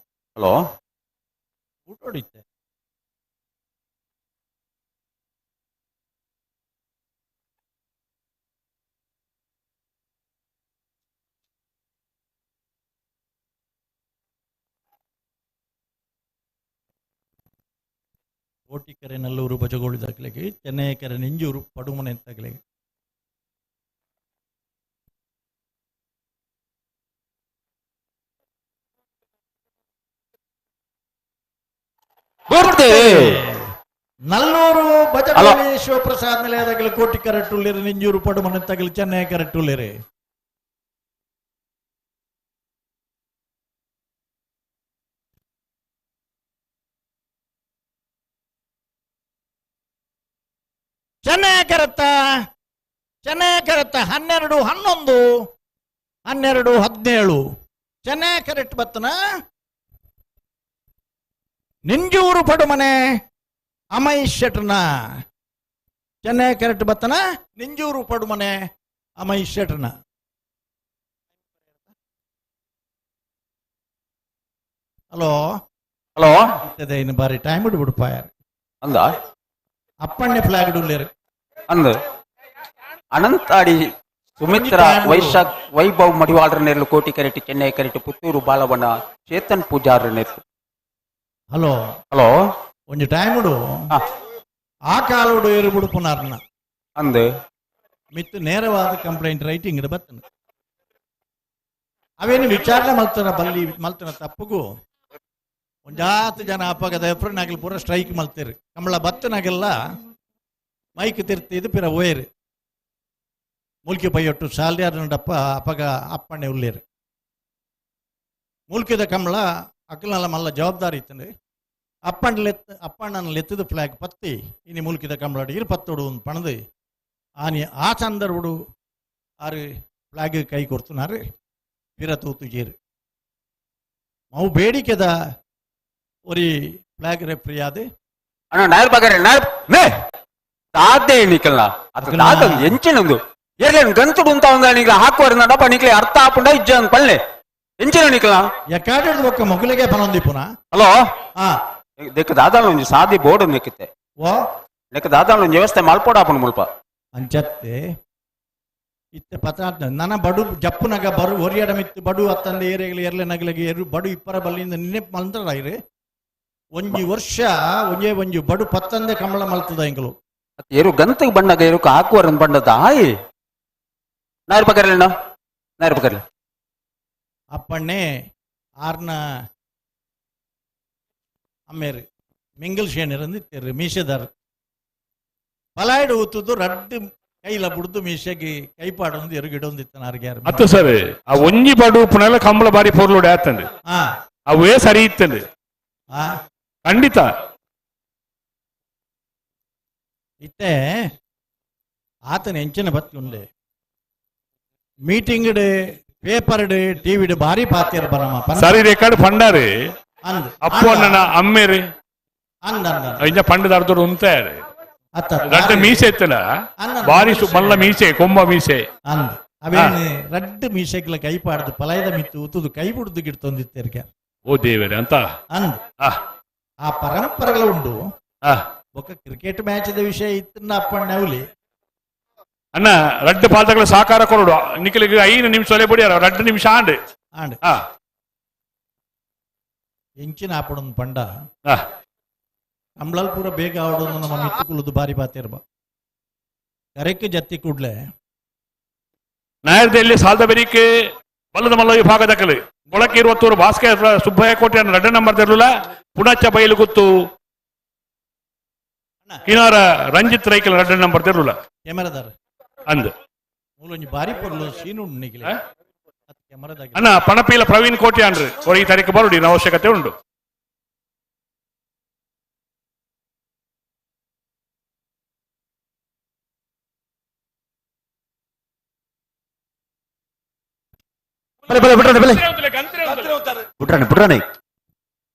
ಹಲೋ ಊಟ ಹೊಡಿತೆ ಕೋಟಿಕೆರೆ ನಲ್ಲೂರು ಬಜಗೋಳಿ ದಾಖಲೆಗೆ ಚೆನ್ನೈಕೆರೆ ನಿಂಜೂರು ಪಡುಮನೆ ದಾಖಲೆಗೆ. ನಲ್ಲೂರು ಬಜಗೋಳಿ ಶಿವಪ್ರಸಾದ್ ನಿಲಯದಾಗಲಿ ಕೋಟಿಕೆರೆ ಟುಳ್ಳಿರಿ ನಿಂಜೂರು ಪಡುಮನೆ ತಗಲಿ ಚೆನ್ನೈಕೆರೆ ಟುಳ್ಳಿರಿ. ಚೆನ್ನೈ ಕರೆತ್ತ ಚೆನ್ನೈ ಕರೆತ್ತ 12 11 12 17 ಚೆನ್ನೈ ಕರೆಕ್ಟ್ ಬತ್ತನ ನಿಂಜೂರು ಪಡುಮನೆ ಅಮೈ ಶೆಟ್ರನ ಚೆನ್ನೈ ಕರೆಕ್ಟ್ ಬತ್ತನ ನಿಂಜೂರು ಪಡುಮನೆ ಅಮೈ ಶೆಟ್ರನ. ಹಲೋ ಹಲೋ ಇನ್ನು ಬಾರಿ ಟೈಮ್ ಬಿಡ್ಬಿಡು ಪಾಯರ್ ಅಂದ ಅಪ್ಪಣ್ಣೆ ಫ್ಲಾಗ್ ಉಳ್ಳೇರು ಅಂದ ಅನಂತಾಡಿ ಸುಮಿತ್ರಾ ವೈಶಾಖ್ ವೈಭವ್ ಮಡಿವಾಳರ ನೆರಳು ಕೋಟಿ ಕರೆಟ್ ಚೆನ್ನೈ ಕರೆಟ್ ಪುತ್ತೂರು ಬಾಲವನ ಚೇತನ್ ಪೂಜಾರ ನೆರಳು. ಹಲೋ ಹಲೋ ಒಂಜಿ ಟೈಮ್ ಆ ಕಾಲೋಡು ಏರು ಬಿಡುಪುನಾರ್ನ ಅಂದ ಮಿತ್ತು ನೇರವಾದ ಕಂಪ್ಲೇಂಟ್ ರೈಟಿಂಗ್ ಬತ್ತನ ಅವೇನು ವಿಚಾರಣೆ ಮಲ್ತನ ಬಲ್ಲಿ ಮಲ್ತನ ತಪ್ಪುಗು ಒಂಜಾತು ಜನ ಅಪ್ಪಗದ ಎಫ್ರನಾಗಲಿ ಪೂರ ಸ್ಟ್ರೈಕ್ ಮಲ್ತೀರಿ ಕಮಲ ಬತ್ತನಾಗೆಲ್ಲ ಮೈಕ್ ತಿರ್ತಿದ್ದು ಪಿರ ಓಯರು ಮೂಲ್ಕಿ ಪೈಯೊಟ್ಟು ಸಾಲ್ಯಾರನಡಪ್ಪ ಅಪ್ಪಗ ಅಪ್ಪಣ್ಣೆ ಉಳ್ಳೇರು ಮೂಲ್ಕಿದ ಕಮಲ ಅಕ್ಕಲನಲ್ಲ ಮಲ್ಲ ಜವಾಬ್ದಾರಿ ಇತ್ತಂದ್ರೆ ಅಪ್ಪಣ್ಣಲೆತ್ ಅಪ್ಪಣ್ಣನ ಲೆತ್ತದ ಫ್ಲಾಗ್ ಪತ್ತಿ ಇನಿ ಮೂಲ್ಕಿದ ಕಮಲ ಇರು ಪತ್ತೋಡು ಒಂದು ಪಣದು ಆನಿ ಆ ಸಂದರ್ಭಡು ಆರು ಫ್ಲಾಗ್ ಕೈ ಕೊಡ್తున్నారు ಪಿರ ತೂತು ಜೇರು ಮಾವು ಬೇಡಿಕೆದ ಒರಿ ಫ್ಲಾಗ್ ರೆಫ್ರಿ ಆದ ಅಣ್ಣ ನಾಯರ್ ಬಗಾರೆ ನಾಯರ್ ಮೇ ತಾದೆ ನಿಕಲ್ನ ಅದು ತಾದ ಎಂಚಿನೊಂದು ಎರ್ಲೇನು ಗಂತುಡು ಅಂತ ಒಂದ ನಿಕ್ಲ ಹಾಕುವರ ನಡಪ ನಿಕ್ಲೆ ಅರ್ಥ ಆಪುಂಡ ಇಜ್ಜ ಅಂತ ಪಲ್ಲೆ ಎಂಚಿನ ನಿಕ್ಲ ಎಕಾಡೆಡ್ ಒಕ್ಕ ಮೊಗಲಿಗೆ ಪನೊಂದಿ ಪುನಃ. ಹಲೋ ಆ ದೆಕ್ಕ ದಾದಾಲ ಒಂಜಿ ಸಾದಿ ಬೋರ್ಡ್ ನೆಕ್ಕಿತ್ತೆ ಓ ನೆಕ್ಕ ದಾದಾಲ ಒಂಜಿ ವ್ಯವಸ್ಥೆ ಮಲ್ಪೋಡ ಆಪುಂಡು ಮುಲ್ಪ ಅಂಚತ್ತೆ ಇತ್ತೆ ಪತ್ರ ನನ ಬಡು ಜಪ್ಪುನಗ ಬರು ಒರಿಯಡ ಮಿತ್ತು ಬಡು ಅತ್ತಂದೆ ಏರಿಯಗಳು ಎರ್ಲೆ ನಗಲಿಗೆ ಎರು ಬಡು ಇಪ್ಪರ ಬಲ್ಲಿಂದ ನಿನ್ನೆ ಮಲ್ತರ ಇರು ಒಂಜಿ ವರ್ಷ ಒಂಜೇ ಒಂಜಿ ಬಡು ಪತ್ತಂದೆ ಕಮಲ ಮಲ್ತದ ಎಂಕಲು ಏರು ಗಂತಗೆ ಬಣ್ಣಗ ಏರು ಹಾಕುವರ ಬಣ್ಣದ ಆಯ್ ನಾಯರ್ ಬಗರ್ಲಿನ ನಾಯರ್ ಬಗರ್ಲಿ ಅಪ್ಪಣ್ಣೆ ಆರ್ನ ಅಮ್ಮೇರು ಮಿಂಗಲ್ ಶೇಣಿರಂದು ತೆರು ಮೀಸೆದಾರ್ ಪಲಾಯ್ಡು ಊತುದು ರಡ್ಡು ಕೈಲ ಬುಡ್ದು ಮೀಸೆಗೆ ಕೈಪಾಡೊಂದು ಎರುಗಿಡೊಂದಿತ್ತನ ಆರ್ಗ್ಯಾರು ಅತ್ತ ಸರ್ ಆ ಒಂಜಿ ಬಡು ಪುನಲ ಕಂಬಳ ಬಾರಿ ಪೊರ್ಲುಡೆ ಆತಂದು ಅವೇ ಸರಿ ಇತ್ತಂದು ಖಂಡಿತ ಇತ್ತೆ ಆತನ ಎಂಚಿನ ಬತ್ತುಂಡೆ ಮೀಟಿಂಗ್ ಪೇಪರ್ ಟಿವಿಡ್ ಭಾರಿ ಪಾತ್ಯರ ಬರಮ ಸರಿ ರೆಕಾರ್ಡ್ ಫಂಡಾರಿ ಅಂದ್ ಅಪ್ಪು ಅಣ್ಣನ ಅಮ್ಮೇರಿ ಇಂಜ ಪಂಡದ ಅರ್ಧರು ಉಂತಾರೆ ರಡ್ಡ್ ಮೀಸೆ ಇತ್ತಲ್ಲ ಬಾರಿ ಮಲ್ಲ ಮೀಸೆ ಕೊಂಬ ಮೀಸೆ ಅಂದ್ ಅವೇನು ರಡ್ಡ್ ಮೀಸೆಗ್ಲ ಕೈ ಪಾಡ್ದು ಪಲಾಯದ ಮಿತ್ತು ಉತ್ತುದು ಕೈ ಬುಡ್ದು ಗಿಡ್ತೊಂದಿತ್ತೆರ್ಗೆ ಓ ದೇವರೇ ಅಂತ ಅಂದ್ ಆ ಪರಂಪರೆಗಳು ಉಂಡು. ಬೊಕ್ಕ ಕ್ರಿಕೆಟ್ ಮ್ಯಾಚ್ ವಿಷಯ ಇತ್ತನ್ನ ಅಪ್ಪಣ್ಣ ಅವಲಿ ಅಣ್ಣ ರಡ್ಡ್ ಪಾಲ್ದಗಳ ಸಹಕಾರ ಕೊರಡು ನಿಖಲಿಗೆ 5 ನಿಮಿಷ ಒಲೆ ಬಡಿಯಾರ 2 ನಿಮಿಷ ಆಂಡ್ ಆಂಡ್ ಎಂಚಿನ ಆಪಡೊಂದು ಪಂಡ ಕಂಬ್ಳಲ್ ಪೂರ ಬೇಗ ಆಡೋದು ನಮ್ಮ ಮಿತ್ತುಕುಲುದು ಬಾರಿ ಬಾತಿರ್ಬ ಕರೆಕ್ ಜತ್ತಿ ಕೂಡ್ಲೆ ನಾಯರ್ದಲ್ಲಿ ಸಾಲದ ಬೆರಿಕೆ ಬಲ್ಲದ ಮಲ್ಲ ವಿಭಾಗದಕಲು ಕೊಳಕ್ಕೆ ಇರುವತ್ತೂರು ಭಾಸ್ಕರ್ ಸುಬ್ಬಯ್ಯ ಕೋಟೆ 2 ನಂಬರ್ ತೆರಲಿಲ್ಲ ಪುಣಚ ಬೈಲು ಗೊತ್ತು ಕಿನಾರ ರಂಜಿತ್ ರೈಕಲ್ 2 ನಂಬರ್ ತೆರಲಿಲ್ಲ ಕ್ಯಾಮರಾದಾರ ಅಂದ್ ಮೂಲೊಂಜಿ ಬಾರಿ ಪೊರ್ಲು ಸೀನು ಉಂಡು ನಿಖಿಲೆ ಕ್ಯಾಮರಾದಾಗ ಅಣ್ಣ ಪಣಪೀಲ ಪ್ರವೀಣ್ ಕೋಟೆ ಅನ್ರಿ ಈ ತಾರೀಕು ಬರುಡಿ ಅವಶ್ಯಕತೆ ಉಂಟು. ಬಲೆ ಬಲೆ ಬಿಟ್ರಾಣೆ ಬಲೆ ಬಿಟ್ರಾಣೆ ಬಿಟ್ರಾಣೆ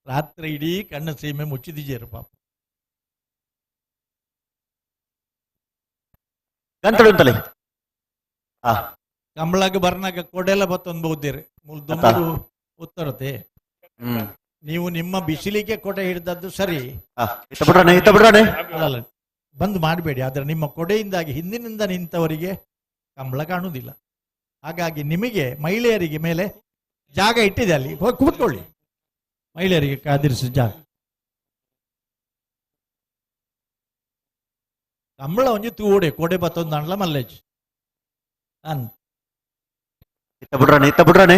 ರಾತ್ರಿ ಇಡೀ ಕಣ್ಣು ಸೀಮೆ ಮುಚ್ಚಿದಿಜೇರು ಪಾಪ ಗಂತಳು ಅಂತಲೇ ಕಂಬಳಾಗ ಬರ್ನಾಗ ಕೊಡೆಲ್ಲ ಬತ್ತೊಂದು ಬಹುದಿರಿ ಮುಲ್ ಉತ್ತರತೆ ನೀವು ನಿಮ್ಮ ಬಿಸಿಲಿಗೆ ಕೊಡೆ ಹಿಡಿದದ್ದು ಸರಿ ಅಲ್ಲ ಬಂದ್ ಮಾಡಬೇಡಿ, ಆದ್ರೆ ನಿಮ್ಮ ಕೊಡೆಯಿಂದಾಗಿ ಹಿಂದಿನಿಂದ ನಿಂತವರಿಗೆ ಕಂಬಳ ಕಾಣುವುದಿಲ್ಲ. ಹಾಗಾಗಿ ನಿಮಗೆ ಮಹಿಳೆಯರಿಗೆ ಮೇಲೆ ಜಾಗ ಇಟ್ಟಿದೆ, ಅಲ್ಲಿ ಹೋಗಿ ಕೂತ್ಕೊಳ್ಳಿ. ಮಹಿಳೆಯರಿಗೆ ಕಾದಿರಿಸಿದ ಜಾಗ ಕಂಬಳ ಒಂಜಿ ತೂಡೆ ಕೊಡೆ ಬತ್ತೊಂದು ಅಂಡ್ಲ ಮಲ್ಲೇಜ್ ಅನ್ ಇತ್ತ ಬಿಡ್ರಾಣೆ ಇತ್ತ ಬಿಡ್ರಾಣೆ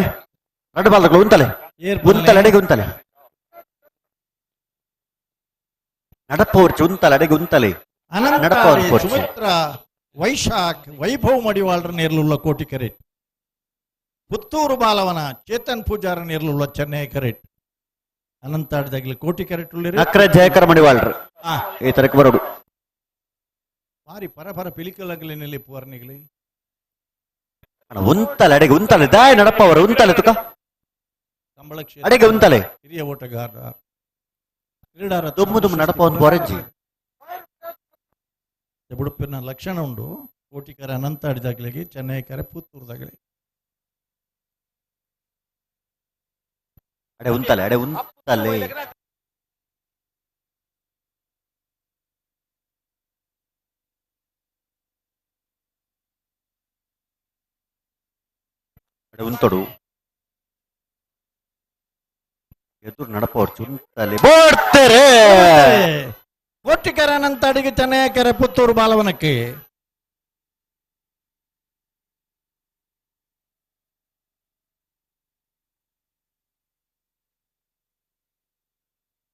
ರಡ್ಡು ಬಾಲ್ದಗಳು ಉಂತಲೆ ಉಂತಲೆ ಅಡೆಗೆ ಉಂತಲೆ ನಡಪೋರ್ಚಿ ಉಂತಲೆ ಅಡೆಗೆ ಉಂತಲೆ ಅನಂತ ಸುಮಿತ್ರ ವೈಶಾಖ್ ವೈಭವ್ ಮಡಿವಾಳರ ನೇರ್ಲುಳ್ಳ ಕೋಟಿ ಕರೆಟ್ ಪುತ್ತೂರು ಬಾಲವನ ಚೇತನ್ ಪೂಜಾರ ನೇರ್ಲುಳ್ಳ ಚೆನ್ನೈ ಕರೆಟ್ ಅನಂತಾಡ್ದಾಗಲಿ ಕೋಟಿ ಕರೆಟ್ ನಕ್ರ ಜಯಕರ ಮಡಿವಾಳ್ರು ಈ ತರಕ್ಕೆ ಬರೋಡು ಬಾರಿ ಪರ ಪರ ಪಿಲಿಕಲಾಗಲಿ ನಿಲ್ಲಿ ಪೂರ್ಣಿಗಲಿ ಉಂತಲೆ ಅಡೆಗೆ ಉಂತಲೆ ದಾಯ ನಡಪ್ಪ ಅವರು ಉಂತಲೆ ತುಕ ಕಂಬಳ ಅಡೆಗೆ ಉಂತಲೆ ಹಿರಿಯ ಓಟಗಾರ ಕ್ರೀಡಾರ ದುಮ್ಮು ದುಮ್ಮು ನಡಪ ಒಂದು ಬೊರಜ್ಜಿ ಉಡುಪಿನ ಲಕ್ಷಣ ಉಂಡು ಕೋಟಿಕರ ಅನಂತಾಡಿದಾಗಲಿಗೆ ಚೆನ್ನೈಕರೆ ಪುತ್ತೂರುದಾಗಲಿ ಅಡೆ ಉಂತಲೆ ಅಡೆ ಉಂತಲೆ ಅಡೆ ಉಂತಡು ಎದುರು ನಡಪವ್ರು ಚುಂತಲೆ ಬೋಡ್ತಾರೆ ಕೋಟಿಕರ ಅನಂತಾಡಿಗೆ ಚೆನ್ನೈಕರೆ ಪುತ್ತೂರು ಬಾಲವನಕ್ಕೆ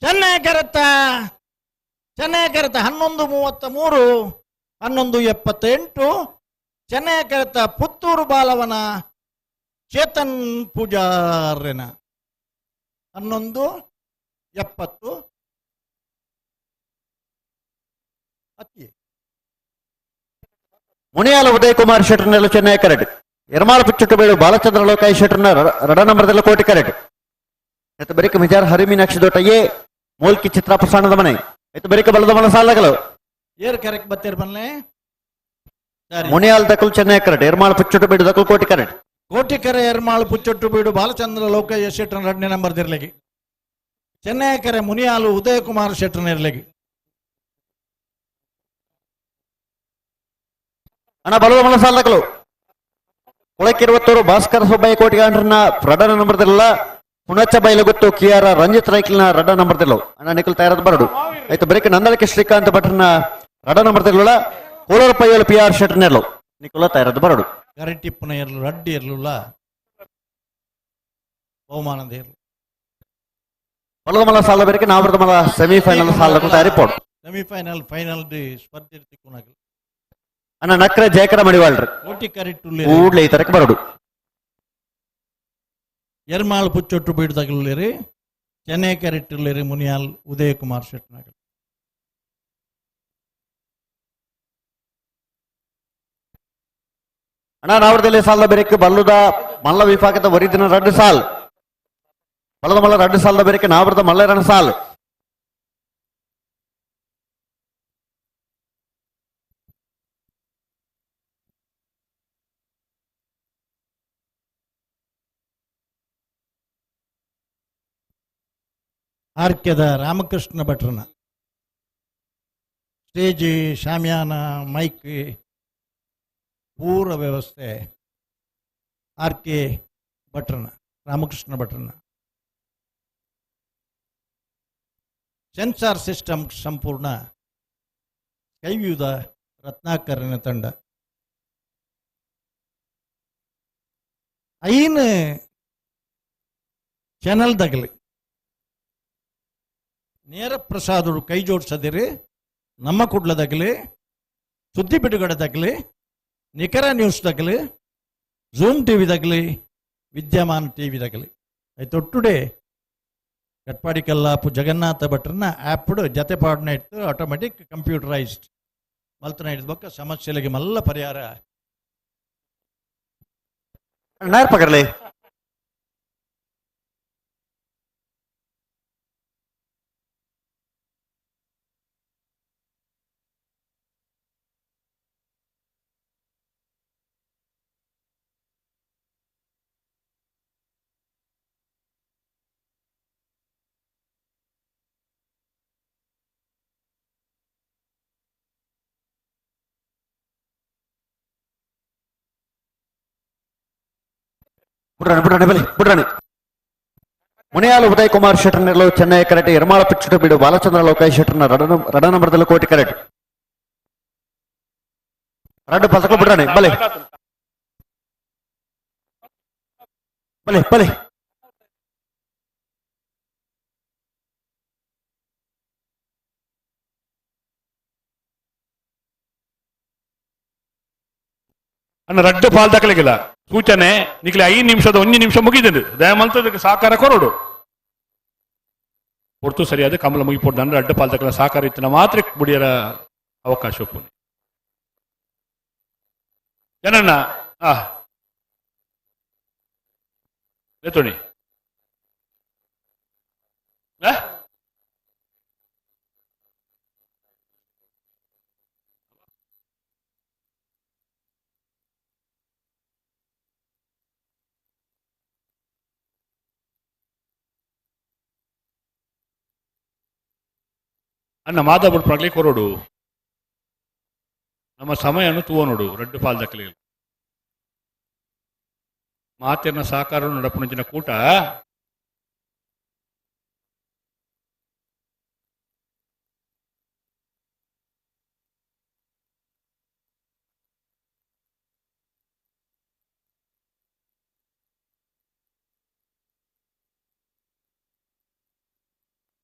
ಚೆನ್ನೈ ಕರೆತ ಚೆನ್ನೈ ಕರೆತ 11:33 11:78 ಚೆನ್ನೈ ಕರೆತ ಪುತ್ತೂರು ಬಾಲವನ ಚೇತನ್ ಪೂಜಾರ್ಯನ 11:70 ಅತ್ತಿ ಮುನಿಯಾಲ ಉದಯ್ ಕುಮಾರ್ ಶೆಟ್ಟರ್ನೆಲ್ಲ ಚೆನ್ನೈ ಕರೆಟ್ ಎರ್ಮಾಳ ಪಿಚ್ಚುಟ್ಟು ಬಾಲಚಂದ್ರ ಲೋಕಾಯಿ ಶೆಟ್ಟರ್ನ ರಡ ನಂಬರ್ದಲ್ಲ ಕೋಟಿ ಕರೆಟ್ ಎತ್ತ ಬರಿಕ ಮಿಜಾರ್ ಹರಿಮೀನಾಕ್ಷಿ ದೊಟ್ಟಯ್ಯೇ ಮೂಲ್ಕಿ ಚಿತ್ರ ಪ್ರಸಾಣದ ಮನೆ ಎತ್ತ ಬರಿಕ ಬಲದ ಮನ ಸಾಲಗಳು ಏರ್ ಕರೆಕ್ಟ್ ಬತ್ತೀರ್ ಬನ್ನೆ ಮುನಿಯಾಲ್ ದಕಲ್ ಚೆನ್ನೈ ಕರೆಟ್ ಎರ್ಮಾಳ ಪುಚ್ಚೊಟ್ಟು ಬೀಡು ದಕಲ್ ಕೋಟಿ ಕರೆಟ್ ಕೋಟಿಕೆರೆ ಎರ್ಮಾಳು ಪುಚ್ಚೊಟ್ಟು ಬೀಡು ಬಾಲಚಂದ್ರ ಲೋಕಯ್ಯ ಶೆಟ್ಟರ್ 2ನೇ ನಂಬರ್ ದಿರ್ಲೆಗಿ ಚೆನ್ನೈ ಕರೆ ಮುನಿಯಾಲು ಉದಯ ಕುಮಾರ್ ಶೆಟ್ಟರ್ ಇರ್ಲೆಗಿ ಅಣ್ಣ ಬಲದ ಮನ ಸಾಲಗಳು ಕೊಳಕಿರುವತ್ತೂರು ಭಾಸ್ಕರ ಸುಬ್ಬಯ್ಯ ಕೋಟಿಗಾಂಡ್ರನ್ನ ಪ್ರಧಾನ ನಂಬರ್ ದಿರಲ್ಲ ಪುಣಚ ಬೈಲಗುತ್ತು ಕೆ ಆರ್ ರಂಜಿತ್ ರೈಕ್ಲಿನ ರಡ ನಂಬರ್ ತಿರ್ಲವು ಅಣ್ಣ ನಿಖಲ್ ತಯಾರದ ಬರಡು ಆಯ್ತು ಬರೀಕ ನಂದಳಿಕೆ ಶ್ರೀಕಾಂತ್ ಭಟ್ರನ ರಡ ನಂಬರ್ ತಿರ್ಲುಳ ಕೋಲಾರ ಪೈಯಲು ಪಿ ಆರ್ ಶೆಟ್ಟರ್ ನೆರ್ಲು ನಿಖುಲ ತಯಾರದ ಬರಡು ಕರೆಟಿಪ್ಪನ ಇರ್ಲು ರಡ್ಡಿ ಇರ್ಲುಲ್ಲ ಬಹುಮಾನದ ಇರ್ಲು ಬಲದ ಮಲ ಸಾಲ ಬೇರೆ ನಾವರದ ಮಲ ಸೆಮಿಫೈನಲ್ ಸಾಲ ತಯಾರಿ ಪೋಡು ಸೆಮಿಫೈನಲ್ ಫೈನಲ್ ಡಿ ಸ್ಪರ್ಧೆ ತಿಕ್ಕುನಾಗಲು ಅಣ್ಣ ನಕ್ರ ಜಯಕರ ಮಡಿವಾಳ್ರಿ ಕೋಟಿ ಕರೆಕ್ಟ್ ಕೂಡ್ಲೆ ಈ ತರಕ್ಕೆ ಬರಡು ಎರ್ಮಾಳ್ ಪುಚ್ಚೊಟ್ಟು ಬೀಡ್ದಾಗಲುಳ್ಳೇರಿ ಚೆನ್ನೈ ಕರೆಕ್ಟ್ ಮುನಿಯಾಲ್ ಉದಯ ಕುಮಾರ್ ಶೆಟ್ನಾಗಲ್ ಅಣ್ಣ ನಾವರದಲ್ಲಿ ಸಾಲದ ಬೇರೆಕ್ಕೆ ಬಲ್ಲುದ ಮಲ್ಲ ವಿಭಾಗದ ವರಿದಿನ 2 ಸಾಲ್ ಬಲದ ಮಲ್ಲ 2 ಸಾಲದ ಬೇರೆಕ್ಕೆ ನಾವರದ ಮಲ್ಲರನ ಸಾಲ್. ಆರ್ಕೆದ ರಾಮಕೃಷ್ಣ ಭಟ್ರನ ಸ್ಟೇಜ್ ಶಾಮಿಯಾನ ಮೈಕ್ ಪೂರ ವ್ಯವಸ್ಥೆ ಆರ್ ಕೆ ಭಟ್ರನ ರಾಮಕೃಷ್ಣ ಭಟ್ರನ. ಸೆನ್ಸಾರ್ ಸಿಸ್ಟಮ್ ಸಂಪೂರ್ಣ ಕೈವ್ಯೂದ ರತ್ನಾಕರನ ತಂಡ. ಐನ್ ಚಾನಲ್ ದಗಲಿ ನೇರ ಪ್ರಸಾದರು ಕೈ ಜೋಡಿಸದಿರಿ. ನಮ್ಮ ಕುಡ್ಲದಾಗಲಿ, ಸುದ್ದಿ ಬಿಡುಗಡೆದಾಗಲಿ, ನಿಖರ ನ್ಯೂಸ್ದಾಗಲಿ, ಝೂಮ್ ಟಿ ವಿದಾಗಲಿ, ವಿದ್ಯಮಾನ ಟಿ ವಿದಾಗಲಿ. ಆಯ್ತು ಕಟ್ಪಾಡಿ ಕಲ್ಲಾಪು ಜಗನ್ನಾಥ ಭಟ್ರನ್ನ ಆ್ಯಪ್ ಜತೆ ಪಾಡನ ಇತ್ತು ಆಟೋಮೆಟಿಕ್ ಕಂಪ್ಯೂಟರೈಸ್ಡ್ ಮಲ್ತನ ಹಿಡಿದ ಸಮಸ್ಯೆಗಳಿಗೆ ಮಲ್ಲ ಪರಿಹಾರ. ನಾಯರ್ ಪಕರ್ಲಿ ಬುಡ್ರಾಣಿ ಬುಡ್ರಾಣಿ ಬಲಿ ಬುಡ್ರಾಣಿ. ಮುನಿಯಾಲು ಉದಯ್ ಕುಮಾರ್ ಶೆಟ್ಟರ್ನೆಲ್ಲೋ ಚೆನ್ನೈ ಕರೆಟ್ ಎರ್ಮಾಳ ಪಿಚ್ಚುಟ ಬೀಡು ಬಾಲಚಂದ್ರ ಲೋಕಾಯ್ ಶೆಟ್ಟರ್ನ ರಡ ನಂಬರ್ದಲ್ಲಿ ಕೋಟಿ ಕರೆಟ್ ರಡ್ಡು ಪಲ್ತಕ ಬುಡ್ರಾಣಿ ಬಲೆ ಬಲೆ ಬಲೆ. ಅಣ್ಣ ರಡ್ಡು ಪಾಲ್ ದಕ್ಕಲಿಗಿಲ್ಲ ಸೂಚನೆ ನಿಕ್ಲೆ 5 ನಿಮಿಷದ 1 ನಿಮಿಷ ಮುಗಿದಿದ್ದು ದಯಮಲ್ತದಕ್ಕೆ ಸಹಕಾರ ಕೊರಡು ಹೊರ್ತು ಸರಿಯಾದ ಕಮಲ ಮುಗಿಪೊಡ್ಡು ಅಂದ್ರೆ ಅಡ್ಡ ಪಾಲ್ ದಕ್ಕಲ ಸಹಕಾರ ಇತ್ತಿನ ಮಾತ್ರ ಬುಡಿಯರ ಅವಕಾಶ ಒಪ್ಪು ಜನಣ್ಣ. ಆ ಲೇತೋಣಿ ಅನ್ನ ಮಾತಾಡ್ಬಿಟ್ಟು ಕೊರಡು ನಮ್ಮ ಸಮಯನು ತೂವ ನೋಡು ರಡ್ಡು ಪಾಲ್ ದಕ್ಕಲಿ ಮಾತಿನ ಸಹಕಾರ ನಡಪುಣಂಚಿನ ಕೂಟ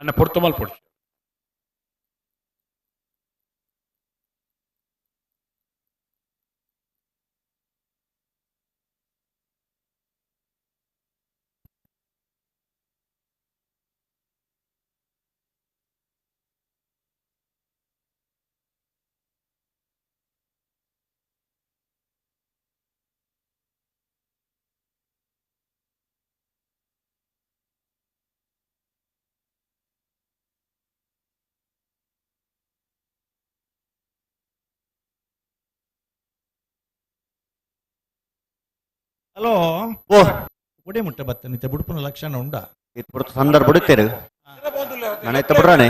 ಅನ್ನ ಪೊರ್ತುಮಲ್ ಪೊಡ್ಚು. ಹಲೋ ಓ ಒಡೆ ಮುಟ್ಟ ಬತ್ತನಿತ್ತೆ ಬುಡುಪುನ ಲಕ್ಷಣ ಉಂಡಾ ಇತ್ತು ಸಂದರ್ಭ ಬಿಡುತ್ತೇರು ನಾನೈತ ಬಿಡ್ರಾಣೆ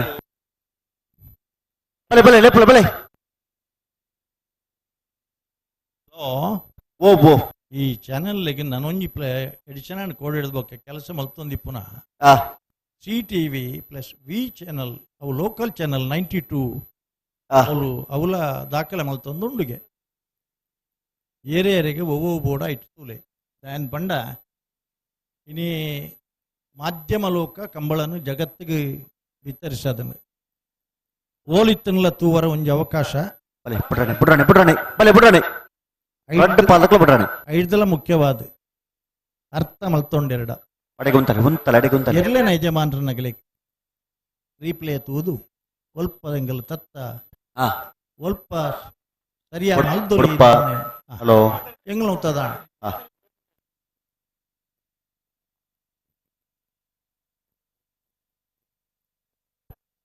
ಬಲೆ ಬಲೆ ಲೇಪುಲ ಬಲೆ. ಹಲೋ ಓ ಓ ಈ ಚಾನೆಲ್ಗೆ ನಾನೊಂಜಿ ಪ್ಲೇ ಎಡಿಷನ್ ಅಂಡ್ ಕೋಡ್ ಹಿಡಿದ್ಬೋಕೆ ಕೆಲಸ ಮಲ್ತೊಂದಿ ಪುನಃ C T V plus V channel ಅವು ಲೋಕಲ್ ಚಾನೆಲ್ 92 ಅವಳು ಅವಲ ದಾಖಲೆ ಮಲ್ತೊಂದು ಉಂಡುಗೆ ಏರಿಯರಿಗೆ ಒವ್ವೋ ಬೋರ್ಡ ಇಟ್ಟು ದಾನ್ ಪಂಡ ಇನಿ ಮಾಧ್ಯಮ ಲೋಕ ಕಂಬಳನ್ನು ಜಗತ್ತಿಗೆ ವಿತರಿಸದನು ಓಲಿತ್ತನ್ಲ ತೂವರ ಒಂಜಿ ಅವಕಾಶ. ಬಲೆ ಬುಡ್ರಾಣಿ ಬುಡ್ರಾಣಿ ಬುಡ್ರಾಣಿ ಬಲೆ ಬುಡ್ರಾಣಿ ರಡ್ಡು ಪಾದಕ್ಲ ಬುಡ್ರಾಣಿ. ಐದಲ ಮುಖ್ಯವಾದ ಅರ್ಥ ಮಲ್ತೊಂಡೆರಡ ಅಡೆಗುಂತಲೆ ಉಂತಲೆ ಅಡೆಗುಂತಲೆ ಎರ್ಲೆನ ಯಜಮಾನ್ರ ನಗಲಿ ರೀಪ್ಲೇ ತೂದು ಒಲ್ಪದಂಗಲ್ ತತ್ತ ಒಲ್ಪ ಸರಿಯಾದ ಮಲ್ದೊಲಿ. ಹಲೋ ಎಂಗ್ಲ ಉತ್ತದ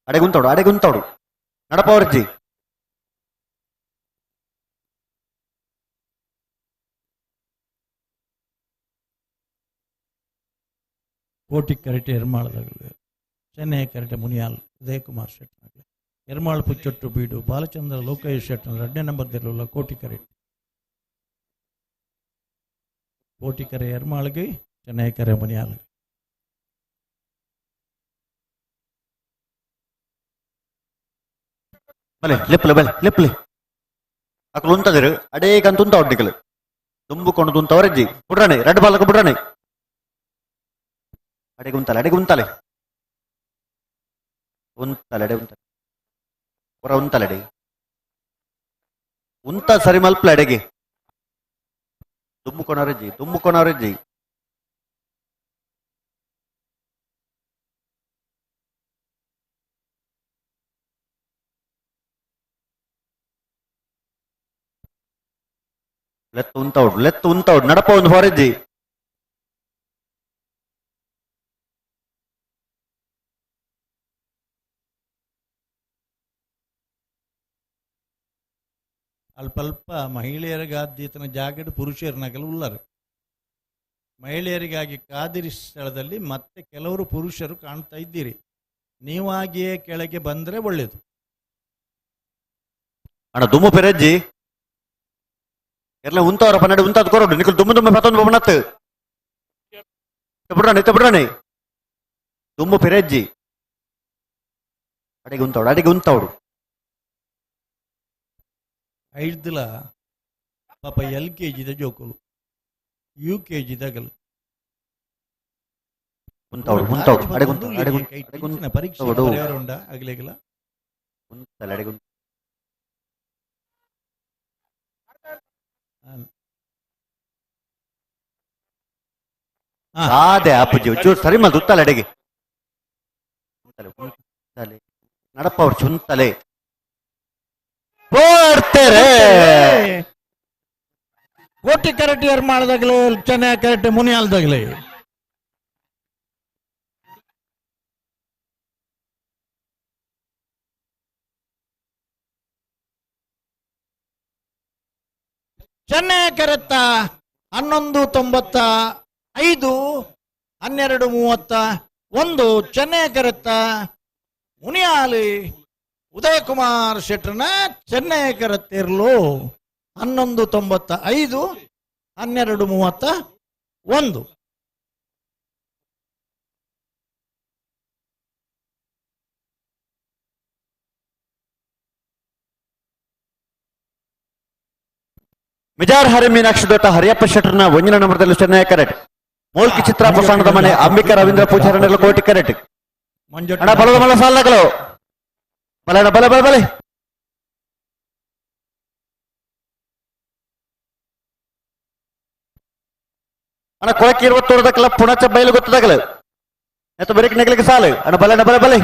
ಅಡೆಗುಂತೋಡು ಅಡೆಗುಂತೋಡು ನಡಪವರ್ಜಿ. ಕೋಟಿ ಕರೆಟ್ ಎರ್ಮಾಳದಾಗಲಿ ಚೆನ್ನೈ ಕರೆಟೆ ಮುನಿಯಾಲ್ ಉದಯಕುಮಾರ್ ಶೆಟ್ಟಿ ಎರ್ಮಾಳ್ ಪುಚ್ಚೊಟ್ಟು ಬೀಡು ಬಾಲಚಂದ್ರ ಲೋಕೇಶ್ ಶೆಟ್ಟಿ ಎರಡನೇ ನಂಬರ್ ದಿರಲ್ಲ ಕೋಟಿಕರೆ ಕೋಟಿಕರೆ ಎರ್ಮಾಳ್ಗೆ ಚೆನ್ನೈ ಕರೆ ಮುನಿಯಾಲ್. ಬಲೆ ಲೆಪ್ಪಲೆ ಬಲೆ ಲೆಪ್ಪಲೆ ಅಕಲು ಉಂತದಿರು ಅಡೇಕಂತ ಉಂತ ಒಡ್ಡಿಕಲು ತುಂಬಿಕೊಂಡು ತುಂತವರಜ್ಜಿ ಬುಡ್ರಾಣೆ ರೆಡ್ ಬಾಲಕ ಬುಡ್ರಾಣೆ ಅಡೆಗೆ ಉಂತಲೆ ಅಡೆಗೆ ಉಂತಲೆ ಉಂತಲೆ ಅಡೆ ಉಂತಲೆ ಹೊರ ಉಂತಲೆ ಅಡೆ ಉಂತ ಸರಿ ಮಲ್ಪಲೆ ಅಡೆಗೆ ದುಮ್ಮುಕೊನವರಜ್ಜಿ ದುಮ್ಮುಕೊನವರಜ್ಜಿ ಲೆತ್ತು ಉಂತವಡು ಲೆತ್ತು ಉಂತವಡು ನಡಪ ಒಂದು ಹೊರಜ್ಜಿ ಅಲ್ಪ ಅಲ್ಪ ಮಹಿಳೆಯರಿಗಾದ್ದೀತನ ಜಾಗಡ್ ಪುರುಷರನಗಲು ಉಳ್ಳರು. ಮಹಿಳೆಯರಿಗಾಗಿ ಕಾದಿರಿ ಸ್ಥಳದಲ್ಲಿ ಮತ್ತೆ ಕೆಲವರು ಪುರುಷರು ಕಾಣ್ತಾ ಇದ್ದೀರಿ. ನೀವಾಗಿಯೇ ಕೆಳಗೆ ಬಂದರೆ ಒಳ್ಳೆಯದು. ಅಣ್ಣ ದುಮ್ಮು ಪೆರಜ್ಜಿ ಎಲ್ಲ ಉಂತವರ ಪನ್ನಡ ಉಂತಾದ ಕೊರಡು ನಿಕಲ್ ದುಮ್ಮು ದುಮ್ಮೆ ಪತ್ತೊಂದು ಬೊಮ್ಮನತ್ತು ಬಿಡ್ರಾಣೆ ಬಿಡ್ರಾಣೆ ದುಮ್ಮು ಪೆರಜ್ಜಿ ಅಡಿಗೆ ಉಂತವಡು ಅಡಿಗೆ ಉಂತವಡು. ಐದ್ಲ ಪಾಪ ಎಲ್ ಕೆ ಜಿದ ಜೋಕುಲು ಯು ಕೆ ಜಿದಾಗಲು ಉಂತವಡು ಉಂತವಡು ಅಡಿಗೆ ಉಂತವಡು ಅಡಿಗೆ ಪರೀಕ್ಷೆ ಉಂಡ ಆಗ್ಲಿಲ್ಲ ಉಂತಲೆ ಅಡಿಗೆ ಆದೆ ಅಪ್ಪುಜಿ ಚೂರು ಸರಿ ಮಲ್ದು ಉತ್ತಲೆ ಅಡಿಗೆ ಉಂತಲೆ ಉಂತಲೆ ನಡಪ ಅವ್ರು ಚುಂತಲೆ ಪೋಡ್ತೇರೆ ಕೋಟಿ ಕರೆಕ್ಟ್ ಯಾರು ಮಾಡ್ದಾಗಲೇ ಚೆನ್ನೈ ಕರೆಕ್ಟ್ ಮುನಿಯಾಲ್ದಾಗಲೇ ಚೆನ್ನೈ ಕರೆತ್ತ 11:95 12:31 ಚೆನ್ನೈ ಕರೆತ್ತ ಮುನಿಯಾಲಿ ಉದಯಕುಮಾರ್ ಶೆಟ್ಟರ್ನ ಚೆನ್ನೈ ಕರೆತ್ತಿರ್ಲು 11:95 12:31. ಮಿಜಾರ್ ಹರಿ ಮೀನಾಕ್ಷಿ ದೊಟ್ಟ ಹರಿಯಪ್ಪ ಶೆಟ್ಟರ್ನ ಒಂದಿನ ನಂಬರ್ದಲ್ಲಿ ಚೆನ್ನೈ ಕರೆಕ್ಟ್ ಮೂಲ್ಕಿ ಚಿತ್ರ ಪ್ರಸಾಣದ ಮನೆ ಅಂಬಿಕಾ ರವೀಂದ್ರ ಪೂಜಾರನೆಲ್ಲ ಕೋಟಿ ಕರೆಕ್ಟ್ ಅಣ್ಣ ಬಲದ ಮಲ ಸಾಲಗಳು ಬಲ ಅಣ್ಣ ಬಲ ಬಲ ಬಲೆ ಅಣ್ಣ ಕೊಳಕ್ಕೆ ಇರುವ ತೋರದಕ್ಕಲ್ಲ ಪುಣಚ ಬಯಲು ಗೊತ್ತದಾಗಲ ಎತ್ತ ಬರೀಕ್ ನೆಗಲಿಗೆ ಸಾಲು ಅಣ್ಣ ಬಲ ಅಣ್ಣ ಬಲ ಬಲೆ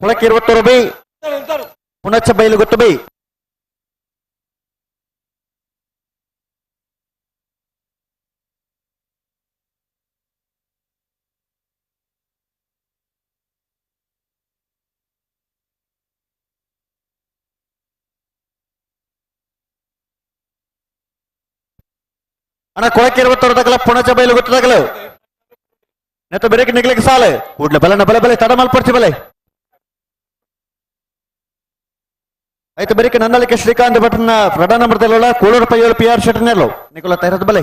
ಕೊಳಕ್ಕೆ ಇರುವ ತೋರ ಬೈ ಪುಣಚ ಬಯಲು ಗೊತ್ತು ಬೈ ಅಣ್ಣ ಕೊಳಕ್ಕೆ ಇರುವ ತೋರದಾಗಲ ಪುಣಚ ಬಯಲು ಗೊತ್ತದಾಗಲ ನೆತ್ತ ಬೆರಕೆ ನಿಗ್ಲಿಕ್ಕೆ ಸಾಲೆ ಕೂಡ್ಲೆ ಬಲನ ಬಲೆ ಬಲೆ ತಡ ಮಲ್ಪಡ್ಸಿ ಬಲೆ ಆಯ್ತು ಬೆರಕೆ ನನ್ನಲಿಕ್ಕೆ ಶ್ರೀಕಾಂತ್ ಭಟ್ನ ಪ್ರಧಾನ ನಂಬರ್ದಲ್ಲ ಕೂಳೂರು ಪೈಯೋಳು ಪಿ ಆರ್ ಶೆಟ್ಟರ್ನೆಲ್ಲೋ ನಿಕೋಲ ತೈರದ್ ಬಲೆ.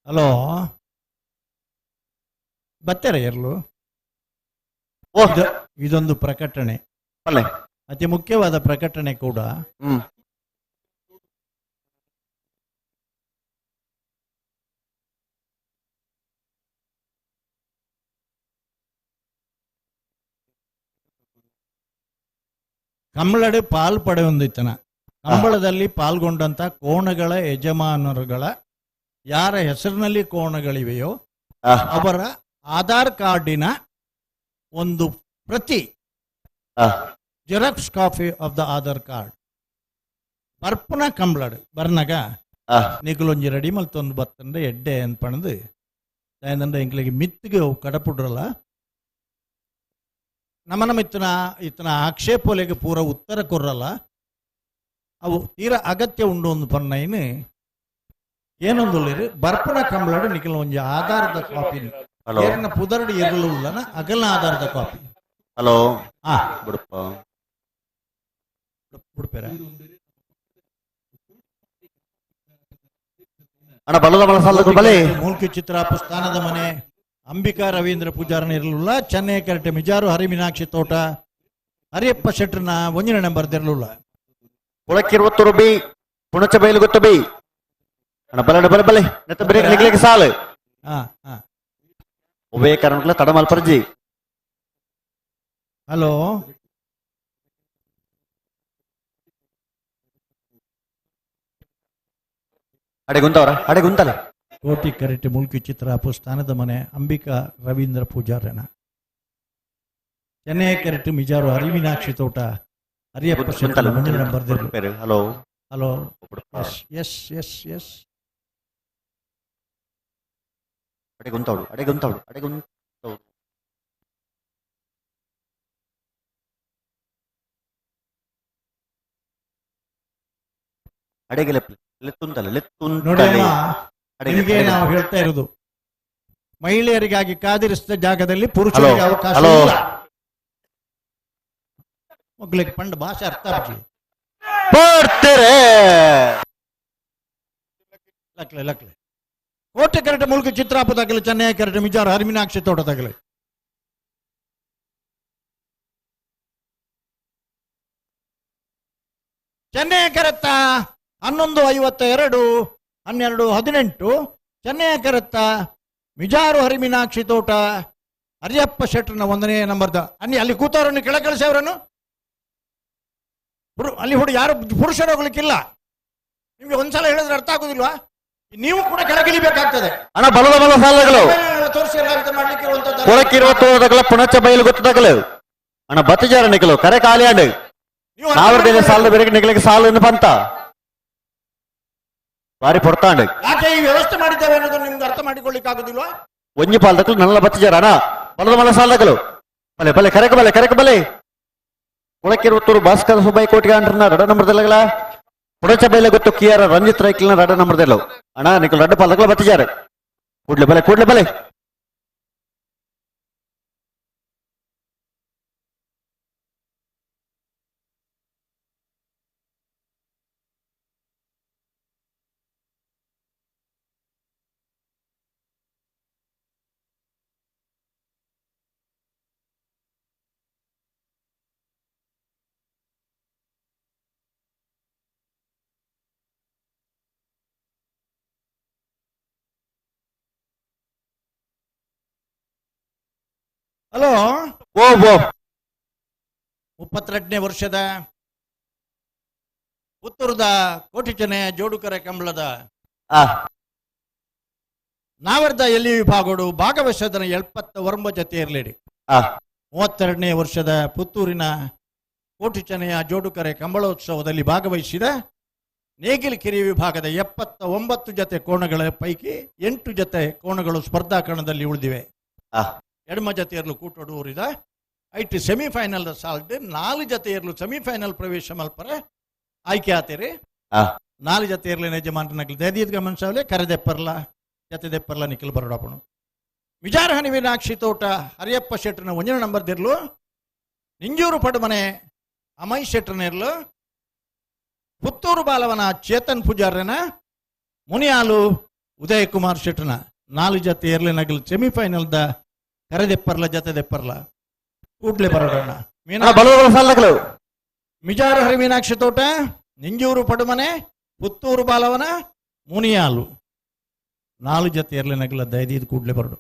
ಹಲೋ ಬತ್ತಾರೆ ಎರ್ಲು ಇದೊಂದು ಪ್ರಕಟಣೆ ಬಲೆ ಅತಿ ಮುಖ್ಯವಾದ ಪ್ರಕಟಣೆ ಕೂಡ. ಕಂಬಳಡೆ ಪಾಲ್ ಪಡೆಯೊಂದಿತ್ತನ ಕಂಬಳದಲ್ಲಿ ಪಾಲ್ಗೊಂಡಂತ ಕೋಣಗಳ ಯಜಮಾನರುಗಳ ಯಾರ ಹೆಸರಿನಲ್ಲಿ ಕೋಣಗಳಿವೆಯೋ ಅವರ ಆಧಾರ್ ಕಾರ್ಡಿನ ಒಂದು ಪ್ರತಿ xerox copy of the Aadhaar card ಬರ್ಪುನ ಕಂಬಳಡು ಬರ್ನಾಗ ನಿಗುಲೊಂಜಿ ರೆಡಿ ಮಲ್ತೊಂದು ಬತ್ತಂದ್ರೆ ಎಡ್ಡೆ ಅನ್ಪಣದು ದಾಯಂದಂಡ ಎಂಕ್ಲೆಗೆ ಮಿತ್ತಿಗೆ ಕಡಪುಡ್ರಲ್ಲ ನಮನ ಮಿತ್ತನ ಇತ್ತನ ಆಕ್ಷೇಪಲೆಗೆ ಪೂರ ಉತ್ತರ ಕೊರ್ರಲ್ಲ ಅವು ತೀರ ಅಗತ್ಯ ಉಂಡು ಒಂದು ಪನ್ನೈನು ಏನೊಂದುಳ್ಳಿರು ಬರ್ಪುನ ಕಂಬಳಡು ನಿಖಲ ಒಂಜಿ ಆಧಾರದ ಕಾಪಿ ಏರನ ಪುದರಡು ಎರುಳು ಉಳ್ಳನ ಅಗಲ್ನ ಆಧಾರದ ಕಾಪಿ. ಹಲೋ ಬುಡಪ್ಪ ಬುಡ್ಪೇರ ಅಣ್ಣ ಬಲದ ಮಲಸಾಲದ ಬಲೆ ಮೂಲ್ಕಿ ಚಿತ್ರಾಪು ಸ್ಥಾನದ ಮನೆ ಅಂಬಿಕಾ ರವೀಂದ್ರ ಪೂಜಾರನ ಇರಲಿಲ್ಲ. ಚೆನ್ನೈ ಕರೆಟೆ ಮಿಜಾರು ಹರಿ ಮೀನಾಕ್ಷಿ ತೋಟ ಹರಿಯಪ್ಪ ಶೆಟ್ಟರ್ನ ಒಂದಿನ ನಂಬರ್ ಇರಲಿಲ್ಲ. ಕೊಳಕ್ಕಿರುವತ್ತೂರು ಬಿ ಪುಣಚ ಬೈಲು ಗೊತ್ತ ಬಿ ಅಣ್ಣ ಬಲ ಬಲ ಬಲೆ ನೆತ್ತ ಬ್ರೇಕ್ ನಿಗ್ಲಿಕ್ಕೆ ಸಾಲು. ಒಬ್ಬೇ ಕಾರಣಕ್ಕೂ ತಡಮಲ್ ಪರ್ಜಿ. ಹಲೋ ಅಡೆ ಗುಂತವರ ಅಡೆ ಗುಂತಲ್ಲ. ಕೋಟಿ ಕರೆಟೆ ಮುಲ್ಕಿ ಚಿತ್ರಾಪು ಸ್ಥಾನದ ಮನೆ ಅಂಬಿಕಾ ರವೀಂದ್ರ ಪೂಜಾರನ. ಚೆನ್ನೈ ಕರೆಟೆ ಮಿಜಾರು ಹರಿ ಮೀನಾಕ್ಷಿ ತೋಟ ಹರಿಯಪ್ಪ ಶೆಟ್ಟರ್ ಮುಂದಿನ number. Hello hello yes yes yes. ಅಡೆ ಗುಂತವಳು ಅಡೆ ಗುಂತವಳು ಅಡೆ ಗುಂತವಳು. ಅಡೆಗೆ ಲೆತ್ತುಂತಲ್ಲ ನೋಡಿ ನಿಮಗೆ ನಾವು ಹೇಳ್ತಾ ಇರೋದು, ಮಹಿಳೆಯರಿಗಾಗಿ ಕಾದಿರಿಸಿದ ಜಾಗದಲ್ಲಿ ಪುರುಷರಿಗೆ ಅವಕಾಶ ಇಲ್ಲ. ಮಕ್ಕಳಿಗೆ ಪಂಡ ಭಾಷೆ ಅರ್ಥ ಆಗ್ಲಿ. ಲಕ್ಲೆ ಲಕ್ಲೆ ಕೋಟೆ ಕರೆಟೆ ಮುಲ್ಕ ಚಿತ್ರಾಪ ತಗಲಿ ಚೆನ್ನೈ ಕರೆಟೆ ಮಿಜಾರು ಹರಿಮೀನಾಕ್ಷಿ ತೋಟ ತಗಲಿ. ಚೆನ್ನೈ ಕರೆತ್ತ 11:52 12:18. ಚೆನ್ನೈ ಕರೆತ್ತ ಮಿಜಾರು ಹರಿಮೀನಾಕ್ಷಿ ತೋಟ ಹರಿಯಪ್ಪ ಶೆಟ್ಟರ್ನ 1ನೇ ನಂಬರ್ದ. ಅನ್ನಿ ಅಲ್ಲಿ ಕೂತವರನ್ನು ಕೆಳ ಕಳಿಸಿ ಅವರನ್ನು. ಅಲ್ಲಿ ಹುಡು ಯಾರು ಪುರುಷರು ಹೋಗ್ಲಿಕ್ಕಿಲ್ಲ. ನಿಮ್ಗೆ ಒಂದ್ಸಲ ಹೇಳಿದ್ರೆ ಅರ್ಥ ಆಗುದಿಲ್ವಾ? ನೀವು ಕೂಡ ಕೆಳಗಿಳಿಬೇಕಾಗ್ತದೆ. ಅಣ್ಣ ಬಲದ ಬಲ ಸಾಲಗಳು ತೋರಿಸಿ ಮಾಡ್ಲಿಕ್ಕೆ ಕೊಳಕ್ಕಿರುವ ತೋಟಗಳ ಪುಣಚ ಬಯಲು ಗೊತ್ತದಾಗಲು ಅಣ್ಣ ಬತ್ತಿಜಾರ ನಿಕಲು ಕರೆ ಖಾಲಿ ಆಂಡ್ ಸಾವಿರದ ಸಾಲದ ಬೇರೆ ನಿಕಲಿಗೆ ಸಾಲು ಪಂತ ಬಾರಿ ಪೊಡ್ತಾಂಡ್. ಯಾಕೆ ಈ ವ್ಯವಸ್ಥೆ ಮಾಡಿದ್ದೇವೆ ಅನ್ನೋದನ್ನು ನಿಮ್ಗೆ ಅರ್ಥ ಮಾಡಿಕೊಳ್ಳಿಕ್ಕೆ ಆಗುದಿಲ್ವಾ? ಒಂಜಿ ಪಾಲ್ದಕ್ಕಲು ನಲ್ಲ ಬತ್ತಿಜಾರ ಅಣ್ಣ ಬಲದ ಮಲ ಸಾಲದಗಳು ಬಲೆ ಬಲೆ ಕರೆಕ ಬಲೆ ಕರೆಕ ಬಲೆ. ಕೊಳಕ್ಕಿರುವತ್ತೂರು ಭಾಸ್ಕರ ಸುಬ್ಬಾಯಿ ಕೋಟಿಗೆ ಅಂಡ್ರನ್ನ ರಡ ನಂಬರ್ದಲ್ಲಗಳ ಪುಣಚ ಬೈಲ ಗೊತ್ತು ಕೆ ಆರ್ ರಂಜಿತ್ ರೈಕ್ಲಿನ ರಡ ನಂಬರ್ದಲ್ಲ ಅಣ್ಣ ನಿಕಲ್ ರಡ್ಡ ಪಾಲ್ದಕ್ಕಲ ಬತ್ತಿಜಾರೆ. ಕೂಡ್ಲೆ ಬಲೆ ಕೂಡ್ಲೆ ಬಲೆ. ಹಲೋ ಓ ಓ 32ನೇ ವರ್ಷದ ಪುತ್ತೂರದ ಕೋಟಿಚನೆ ಜೋಡುಕರೆ ಕಂಬಳದ ನಾವರ್ದ ಎಲ್ಲಿ ವಿಭಾಗಡು ಭಾಗವಹಿಸದನ 79 ಜೊತೆ ಇರಲಿಡಿ. 32ನೇ ವರ್ಷದ ಪುತ್ತೂರಿನ ಕೋಟಿಚನೆಯ ಜೋಡುಕರೆ ಕಂಬಳೋತ್ಸವದಲ್ಲಿ ಭಾಗವಹಿಸಿದ ನೇಗಿಲಕೆರೆ ವಿಭಾಗದ 79 ಜೊತೆ ಕೋಣಗಳ ಪೈಕಿ 8 ಜೊತೆ ಕೋಣಗಳು ಸ್ಪರ್ಧಾ ಕಣದಲ್ಲಿ ಉಳಿದಿವೆ. ಎಡಮ ಜತೆಯರ್ಲು ಕೂಟೋಡು ಊರಿದ ಐಟ್ ಸೆಮಿಫೈನಲ್ ಸಾಲ್ಟ್ 4 ಜತೆಯರ್ಲು ಸೆಮಿಫೈನಲ್ ಪ್ರವೇಶ ಮಲ್ಪರೆ ಆಯ್ಕೆ ಆತೀರಿ. 4 ಜತೆಯರ್ಲಿನ ಯಜಮಾನನಾಗಲಿ ದೀರ್ಘ ಮನ್ಸಾವಲೆ ಕರೆದೆಪ್ಪರ್ಲ ಜತೆದೆಪ್ಪರ್ಲ ನಿಖಿಲ್ ಬರೋಡಪ್ಪನು. ವಿಚಾರಹನಿ ಮೀನಾಕ್ಷಿ ತೋಟ ಹರಿಯಪ್ಪ ಶೆಟ್ಟರ್ನ 1ನೇ ನಂಬರ್ ದಿರ್ಲು, ನಿಂಜೂರು ಪಡುಮನೆ ಅಮೈ ಶೆಟ್ಟರ್ನಿರ್ಲು, ಪುತ್ತೂರು ಬಾಲವನ ಚೇತನ್ ಪೂಜಾರನ, ಮುನಿಯಾಲು ಉದಯ ಕುಮಾರ್ ಶೆಟ್ಟರ್ನ 4 ಜತೆಯರ್ಲಿ ನಗಲು ಸೆಮಿಫೈನಲ್ದ ಕರೆದೆಪ್ಪರ್ಲ ಜತೆದೆಪ್ಪರ್ಲ ಕೂಡ್ಲೆ ಬರೋಡಣ್ಣ. ಮಿಜಾರು ಹರಿ ಮೀನಾಕ್ಷಿ ತೋಟ, ನಿಂಜೂರು ಪಡುಮನೆ, ಪುತ್ತೂರು ಬಾಲವನ, ಮುನಿಯಾಲು 4 ಜತೆಯರ್ಲಿ ನಗಲ ದಯದೀದ್ ಕೂಡ್ಲೆ ಬರೋಡು.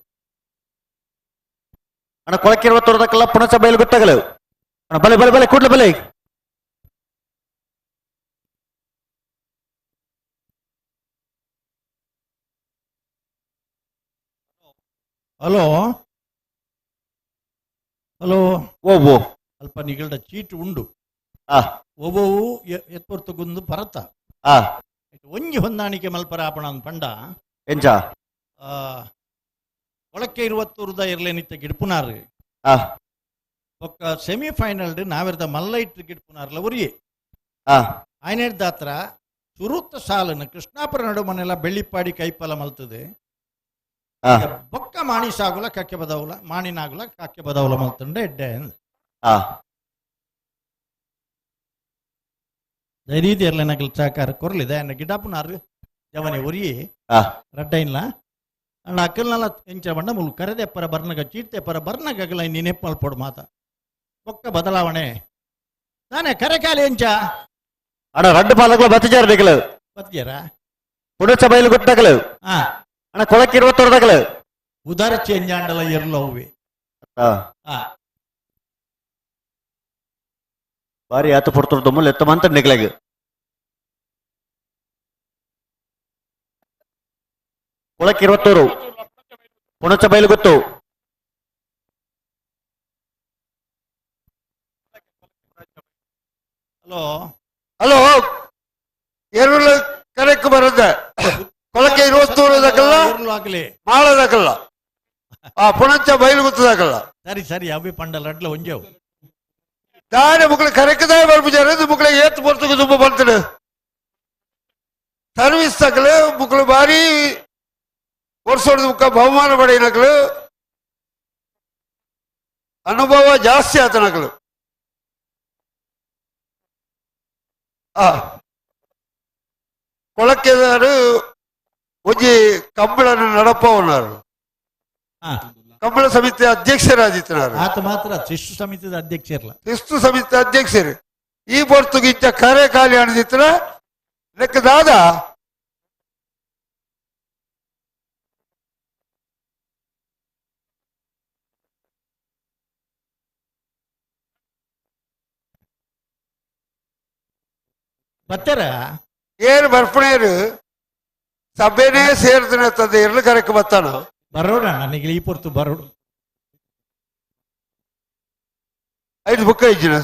ಅಣ್ಣ ಕೊಳಕ್ಕಿರುವ ತೋಟದಕ್ಕೆಲ್ಲ ಪುಣಚ ಬಯಲು ಗೊತ್ತಾಗಲು ಅಣ್ಣ ಬಲೆ ಬಲೆ ಬಲೆ ಕೂಡ್ಲೆ ಬಲೆ. ಹಲೋ ಹಲೋ ಓ ಓ ಅಲ್ಪ ನಿಗಲ್ಡ ಚೀಟ್ ಉಂಡು ಒಬ್ಬವು ಎತ್ಪೊರ್ತುಗುಂದು ಪರತ ಒಂಜಿ ಹೊಂದಾಣಿಕೆ ಮಲ್ಪರ ಆಪಣ ಪಂಡ ಎಂಚ ಒಳಕ್ಕೆ ಇರುವತ್ತೂರ್ದ ಇರ್ಲೆ ನಿತ್ಯ ಗಿಡ್ಪುನಾರ್ ಒಕ್ಕ ಸೆಮಿಫೈನಲ್ ನಾವಿರ್ದ ಮಲ್ಲೈಟ್ ಗಿಡ್ಪುನಾರ್ಲ ಉರಿಯೆ ಆಯ್ನೇರ್ದಾತ್ರ ಸುರುತ್ತ ಸಾಲನ್ನು ಕೃಷ್ಣಾಪುರ ನಡುಮನೆಲ್ಲ ಬೆಳ್ಳಿಪಾಡಿ ಕೈಪಲ ಮಲ್ತದೆ. ಬೊಕ್ಕ ಮಾಣಿ ಸಾಗುಲ ಕಕ್ಕೆ ಬದವಲ ಮಾಣಿನಾಗುಲ ಕಕ್ಕೆ ಬದವಲ ಮಲ್ತಂಡೆ ಎಡ್ಡೆ. ಧೈರ್ಯ ನಕಲ್ ಸಹಕಾರ ಕೊರ್ಲಿದೆ ಅನ್ನ ಗಿಡಾಪುನಾರು ಜವನೆ ಒರಿಯೆ ರಡ್ಡೈನ್ಲ ಅಂಡ ಅಕ್ಕಲ್ನಲ್ಲ ಎಂಚ ಬಂಡ ಮುಲ್ ಕರೆದೆಪ್ಪರ ಬರ್ನಗ ಚೀರ್ತೆಪ್ಪರ ಬರ್ನಗಲ ನೆನೆಪ್ಪಲ್ಪೊಡು ಮಾತ ಒಕ್ಕ ಬದಲಾವಣೆ ತಾನೆ ಕರೆಕಾಲಿ ಎಂಚ ಅಣ್ಣ ರಡ್ಡು ಪಾಲಕಲ ಬತ್ತಿಜಾರ ನಿಕಲು ಬತ್ತಿಜಾರ ಪುಣಚ ಬೈಲು ಗುಟ್ಟಕಲು ಅಣ್ಣ ಕೊಳಕ್ಕೆ ಇರುವತ್ತೊರದಕಲು ಉದಾರ ಚೇಂಜ್ ಆಂಡಲ ಎರ್ಲ ಹೂವೆ ಬಾರಿ ಆತ ಪೊಡ್ತುರು ದೊಮ್ಮಲ್ ಎತ್ತ ಮಂತ ನಿಕಲೆಗ್ ಕೊಳಕ್ಕೆ ಇರುವತ್ತೂರು ಪುಣಚ ಬೈಲು ಗೊತ್ತು. ಹಲೋ ಹಲೋ ಎರುಳ ಕರೆಕ್ಟ್ ಬರುತ್ತೆ ಕೊಳಕ್ಕೆ ಇರುವತ್ತೂರು ದಕ್ಕಲ್ಲ ಮಾಳದಕ್ಕಲ್ಲ ಆ ಪುಣಚ ಬೈಲು ಗೊತ್ತದಾಕಲ್ಲ. ಸರಿ ಸರಿ ಅವಿ ಪಂಡಲ್ ರಡ್ಲ ಒಂಜೇವು ದಾನೆ ಮುಕ್ಕಳು ಕರೆಕ್ಟ್ ಬರ್ಪುಜಾರ ಮುಕ್ಕಳ ಏತ್ ಪೊರ್ತುಗು ತುಂಬ ಬರ್ತದೆ ಸರ್ವಿಸ್ ತಕಲು ಮುಕ್ಕಳು ಬಾರಿ ವರ್ಷದ ಮುಕ್ಕ ಬಹುಮಾನ ಪಡೆಯನಕಲು ಅನುಭವ ಜಾಸ್ತಿ ಆತನಕಲು. ಆ ಕೊಳಕ್ಕೆದಾರು ಒಂಜಿ ಕಂಬಳನ್ನು ನಡಪವನಾರು ಕಂಬಳ ಸಮಿತಿ ಅಧ್ಯಕ್ಷರಾದಿತ್ತನಾರು. ಆತ ಮಾತ್ರ ಶಿಸ್ತು ಸಮಿತಿದ ಅಧ್ಯಕ್ಷರಲ್ಲ, ಶಿಸ್ತು ಸಮಿತಿ ಅಧ್ಯಕ್ಷರು. ಈ ಪೊರ್ತುಗಿಂಚ ಕರೆ ಖಾಲಿ ಅಣದಿತ್ರ ಲೆಕ್ಕದಾದ ಬತ್ತಾರ ಏರು ಬರ್ಪಣೇರು ಸಭೆನೇ ಸೇರ್ದನೆ ತಂದೆ ಇರ್ಲು ಕರೆಕ್ ಬತ್ತಾನ ಬರೋಣ ನನಗೆ ಈ ಪೊರ್ತು ಬರೋಣ. ಐದು ಬುಕ್ ಐಜಿನ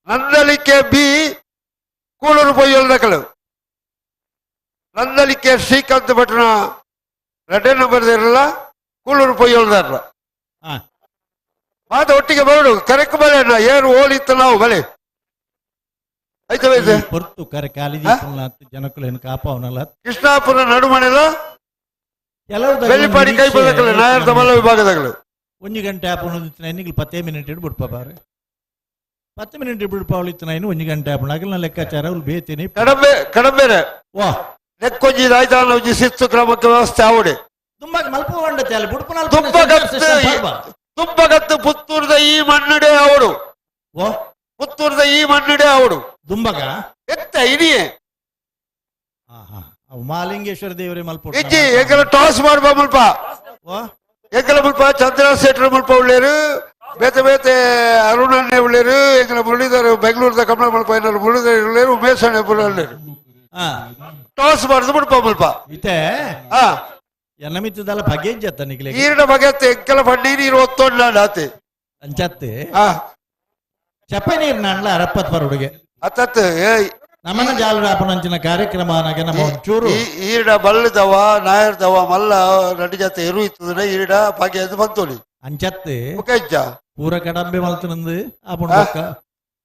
ನಂದಲಿಕೆ ಬಿ ಕೂಳೂರು ಪೊಯ್ಯಲ್ ನಕಲು ನಂದಲಿಕೆ ಶ್ರೀಕಾಂತ್ ಭಟ್ನ ರಡ್ಡೆ ನಂಬರ್ ಇರಲ್ಲ ಕೂಳೂರು ಪೊಯ್ಯಲ್ದಾರಲ್ಲ ಮಾತು ಒಟ್ಟಿಗೆ ಬರೋಡು ಕರೆಕ್ಟ್ ಬಲೆ ಅಣ್ಣ ಏನು ಓಲಿತ್ತು ನಾವು ಬಲೆ ಆಯ್ತು ಬೈತೆ ಪೊರ್ತು ಕರೆ ಕಾಲಿ ಜನಕುಲೇನು ಕಾಪಾವನಲ್ಲ. ಕೃಷ್ಣಾಪುರ ನಡುಮನೆಲ್ಲ ಬೆಳ್ಳಿಪಾಡಿ ಕೈ ಬದಕಲ್ಲ ನಾಯರ್ ತಮಲ ವಿಭಾಗದಾಗಲು ಒಂಜಿ ಗಂಟೆ ಆಪುನ ನಿಗ್ಲು ಪತ್ತೇ ಮಿನಿಟ್ ಇಡ್ಬಿಡ್ಪ ಬಾರೆ 10 ಮಿನಿಟ್ ಇಡ್ಬಿಡ್ಪಾವಳಿತ್ತು ನಾನು ಒಂಜಿ ಗಂಟೆ ಆಪುನ ಅಗಲ್ನ ಲೆಕ್ಕಾಚಾರ ಅವ್ರು ಬೇತೀನಿ ಕಡಂಬೆ ಕಡಂಬೆರೆ ವಾ ನೆಕ್ಕೊಂಜಿ ರಾಜಧಾನ ಒಂಜಿ ಶಿಸ್ತು ಕ್ರಮಕ್ಕೆ ವ್ಯವಸ್ಥೆ ಆವಡೆ ತುಂಬಾ ಮಲ್ಪ వంಡತೆ ಅಲ್ಲಿ ಬುಡ್ಪನ ದುಂಬಗತ್ತು ಪುತ್ತೂರ್ದ ಈ ಮಣ್ಣುಡೆ ಅವಡು ಓ ಪುತ್ತೂರ್ದ ಈ ಮಣ್ಣುಡೆ ಅವಡು ದುಂಬಗ ಎತ್ತ ಇಡಿಯೇ ಮಾಲಿಂಗೇಶ್ವರ ದೇವರೇ ಮಲ್ಪ ಇಜ್ಜಿ ಎಂಕಲ ಟಾಸ್ ಮಾಡುವ ಮುಲ್ಪ ಎಂಕಲ ಮುಲ್ಪ ಚಂದ್ರ ಶೆಟ್ಟರ್ ಮುಲ್ಪ ಉಳ್ಳೇರು ಬೇತೆ ಬೇತೆ ಅರುಣಣ್ಣೆ ಉಳ್ಳೇರು ಎಂಕಲ ಮುರಳೀಧರ್ ಬೆಂಗಳೂರದ ಕಮಲ ಮುಲ್ಪ ಏನಾರು ಮುರಳೀಧರ್ ಉಳ್ಳೇರು ಉಮೇಶ್ ಅಣ್ಣೆ ಉಳ್ಳೇರು ಟಾಸ್ ಮಾಡುದು ಮುಲ್ಪ ಮುಲ್ಪ ಇತ್ತೆ ಎನ್ನಮಿತ್ತದಲ್ಲ ಬಗೆ ನಿಗಲೆ ಈರಿನ ಬಗೆ ಎಂಕಲ ಬಂಡಿ ನೀರು ಒತ್ತೊಂಡ ಆತೆ ಅಂಚತ್ತೆ ಚಪ್ಪೆ ನೀರು ನಾಣ್ಲ ಅರಪ್ಪತ್ ಬರುಡುಗೆ ಅತ್ತತ್ ನಮ್ಮನ ಜಾಲರಾಪನಂಚಿನ ಕಾರ್ಯಕ್ರಮ ನಮ್ಮ ಒಂಚೂರು ಈರಿಡ ಬಲ್ಲದವ ನಾಯರ್ದವ ಮಲ್ಲ ರಡ್ಡಿ ಜಾತೆ ಎರು ಇತ್ತದ ಈರಿಡ ಭಾಗ್ಯ ಅದು ಬಂತೋಲಿ ಅಂಚತ್ತೆ ಮುಖಜ್ಜ ಪೂರ ಕಡಂಬೆ ಮಲ್ತನಂದು ಆಪುಣ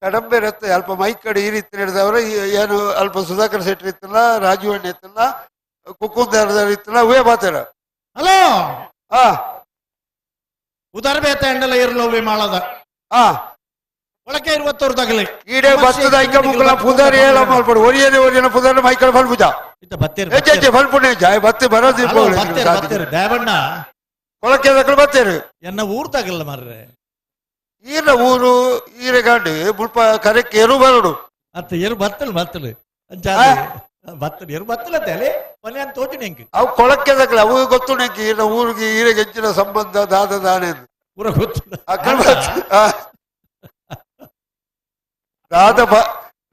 ಕಡಂಬೆ ರತ್ತೆ ಅಲ್ಪ ಮೈಕಡೆ ಈ ರೀತಿ ನಡೆದವರು ಏನು ಅಲ್ಪ ಸುಧಾಕರ್ ಶೆಟ್ಟಿ ಇತ್ತಲ್ಲ ರಾಜೀವ್ ಅಣ್ಣ ಇತ್ತಲ್ಲ ಕುಕ್ಕುಂದಾರ ಇತ್ತಲ್ಲ ಅವೇ ಮಾತಾಡ. ಹಲೋ ಹಾ ಉದರ ಬೇತ ಎಂಡಲ ಇರ್ಲೋವೆ ಮಾಡದ ಹಾ ಒಳಕೆ ಇರುವತ್ತೋರು ತಗಲಿ ಈಡೆ ಬತ್ತದ ಐಕ ಮುಕ್ಕಲ ಪುದಾರಿ ಹೇಳ ಮಲ್ಪಡು ಒರಿಯನೆ ಒರಿಯನ ಪುದಾರಿ ಮೈಕಲ್ ಫಲ್ಪುಜ ಇತ್ತ ಬತ್ತೇರು ಹೆಚ್ಚೆ ಫಲ್ಪುಣೆ ಜಾಯ್ ಬತ್ತೆ ಬರೋದು ಬತ್ತೇರು ಬತ್ತೇರು ದೇವಣ್ಣ ಕೊಳಕೆ ತಗಲು ಬತ್ತೇರು ಎನ್ನ ಊರು ತಗಲ್ಲ ಮಾರ್ರೆ ಈರ ಊರು ಈರೆಗಾಂಡು ಮುಲ್ಪ ಕರೆಕ್ಕೆ ಎರು ಬರೋಡು ಅತ್ತ ಎರು ಬತ್ತಲು ಬತ್ತಲು ಬತ್ತಲು ಎರು ಬತ್ತಲತ್ತೆ ಅಲ್ಲಿ ಕೊನೆ ಅಂತ ತೋಚು ನೆಂಕ್ ಅವು ಕೊಳಕೆ ತಗಲ ಅವು ಗೊತ್ತು ನೆಂಕ್ ಈರ ಊರಿಗೆ ಈರೆಗೆ ಹೆಚ್ಚಿನ ಸಂಬಂಧ ದಾದ ದಾನೆ ಊರ ಗೊತ್ತು ದಾದ ಬಾ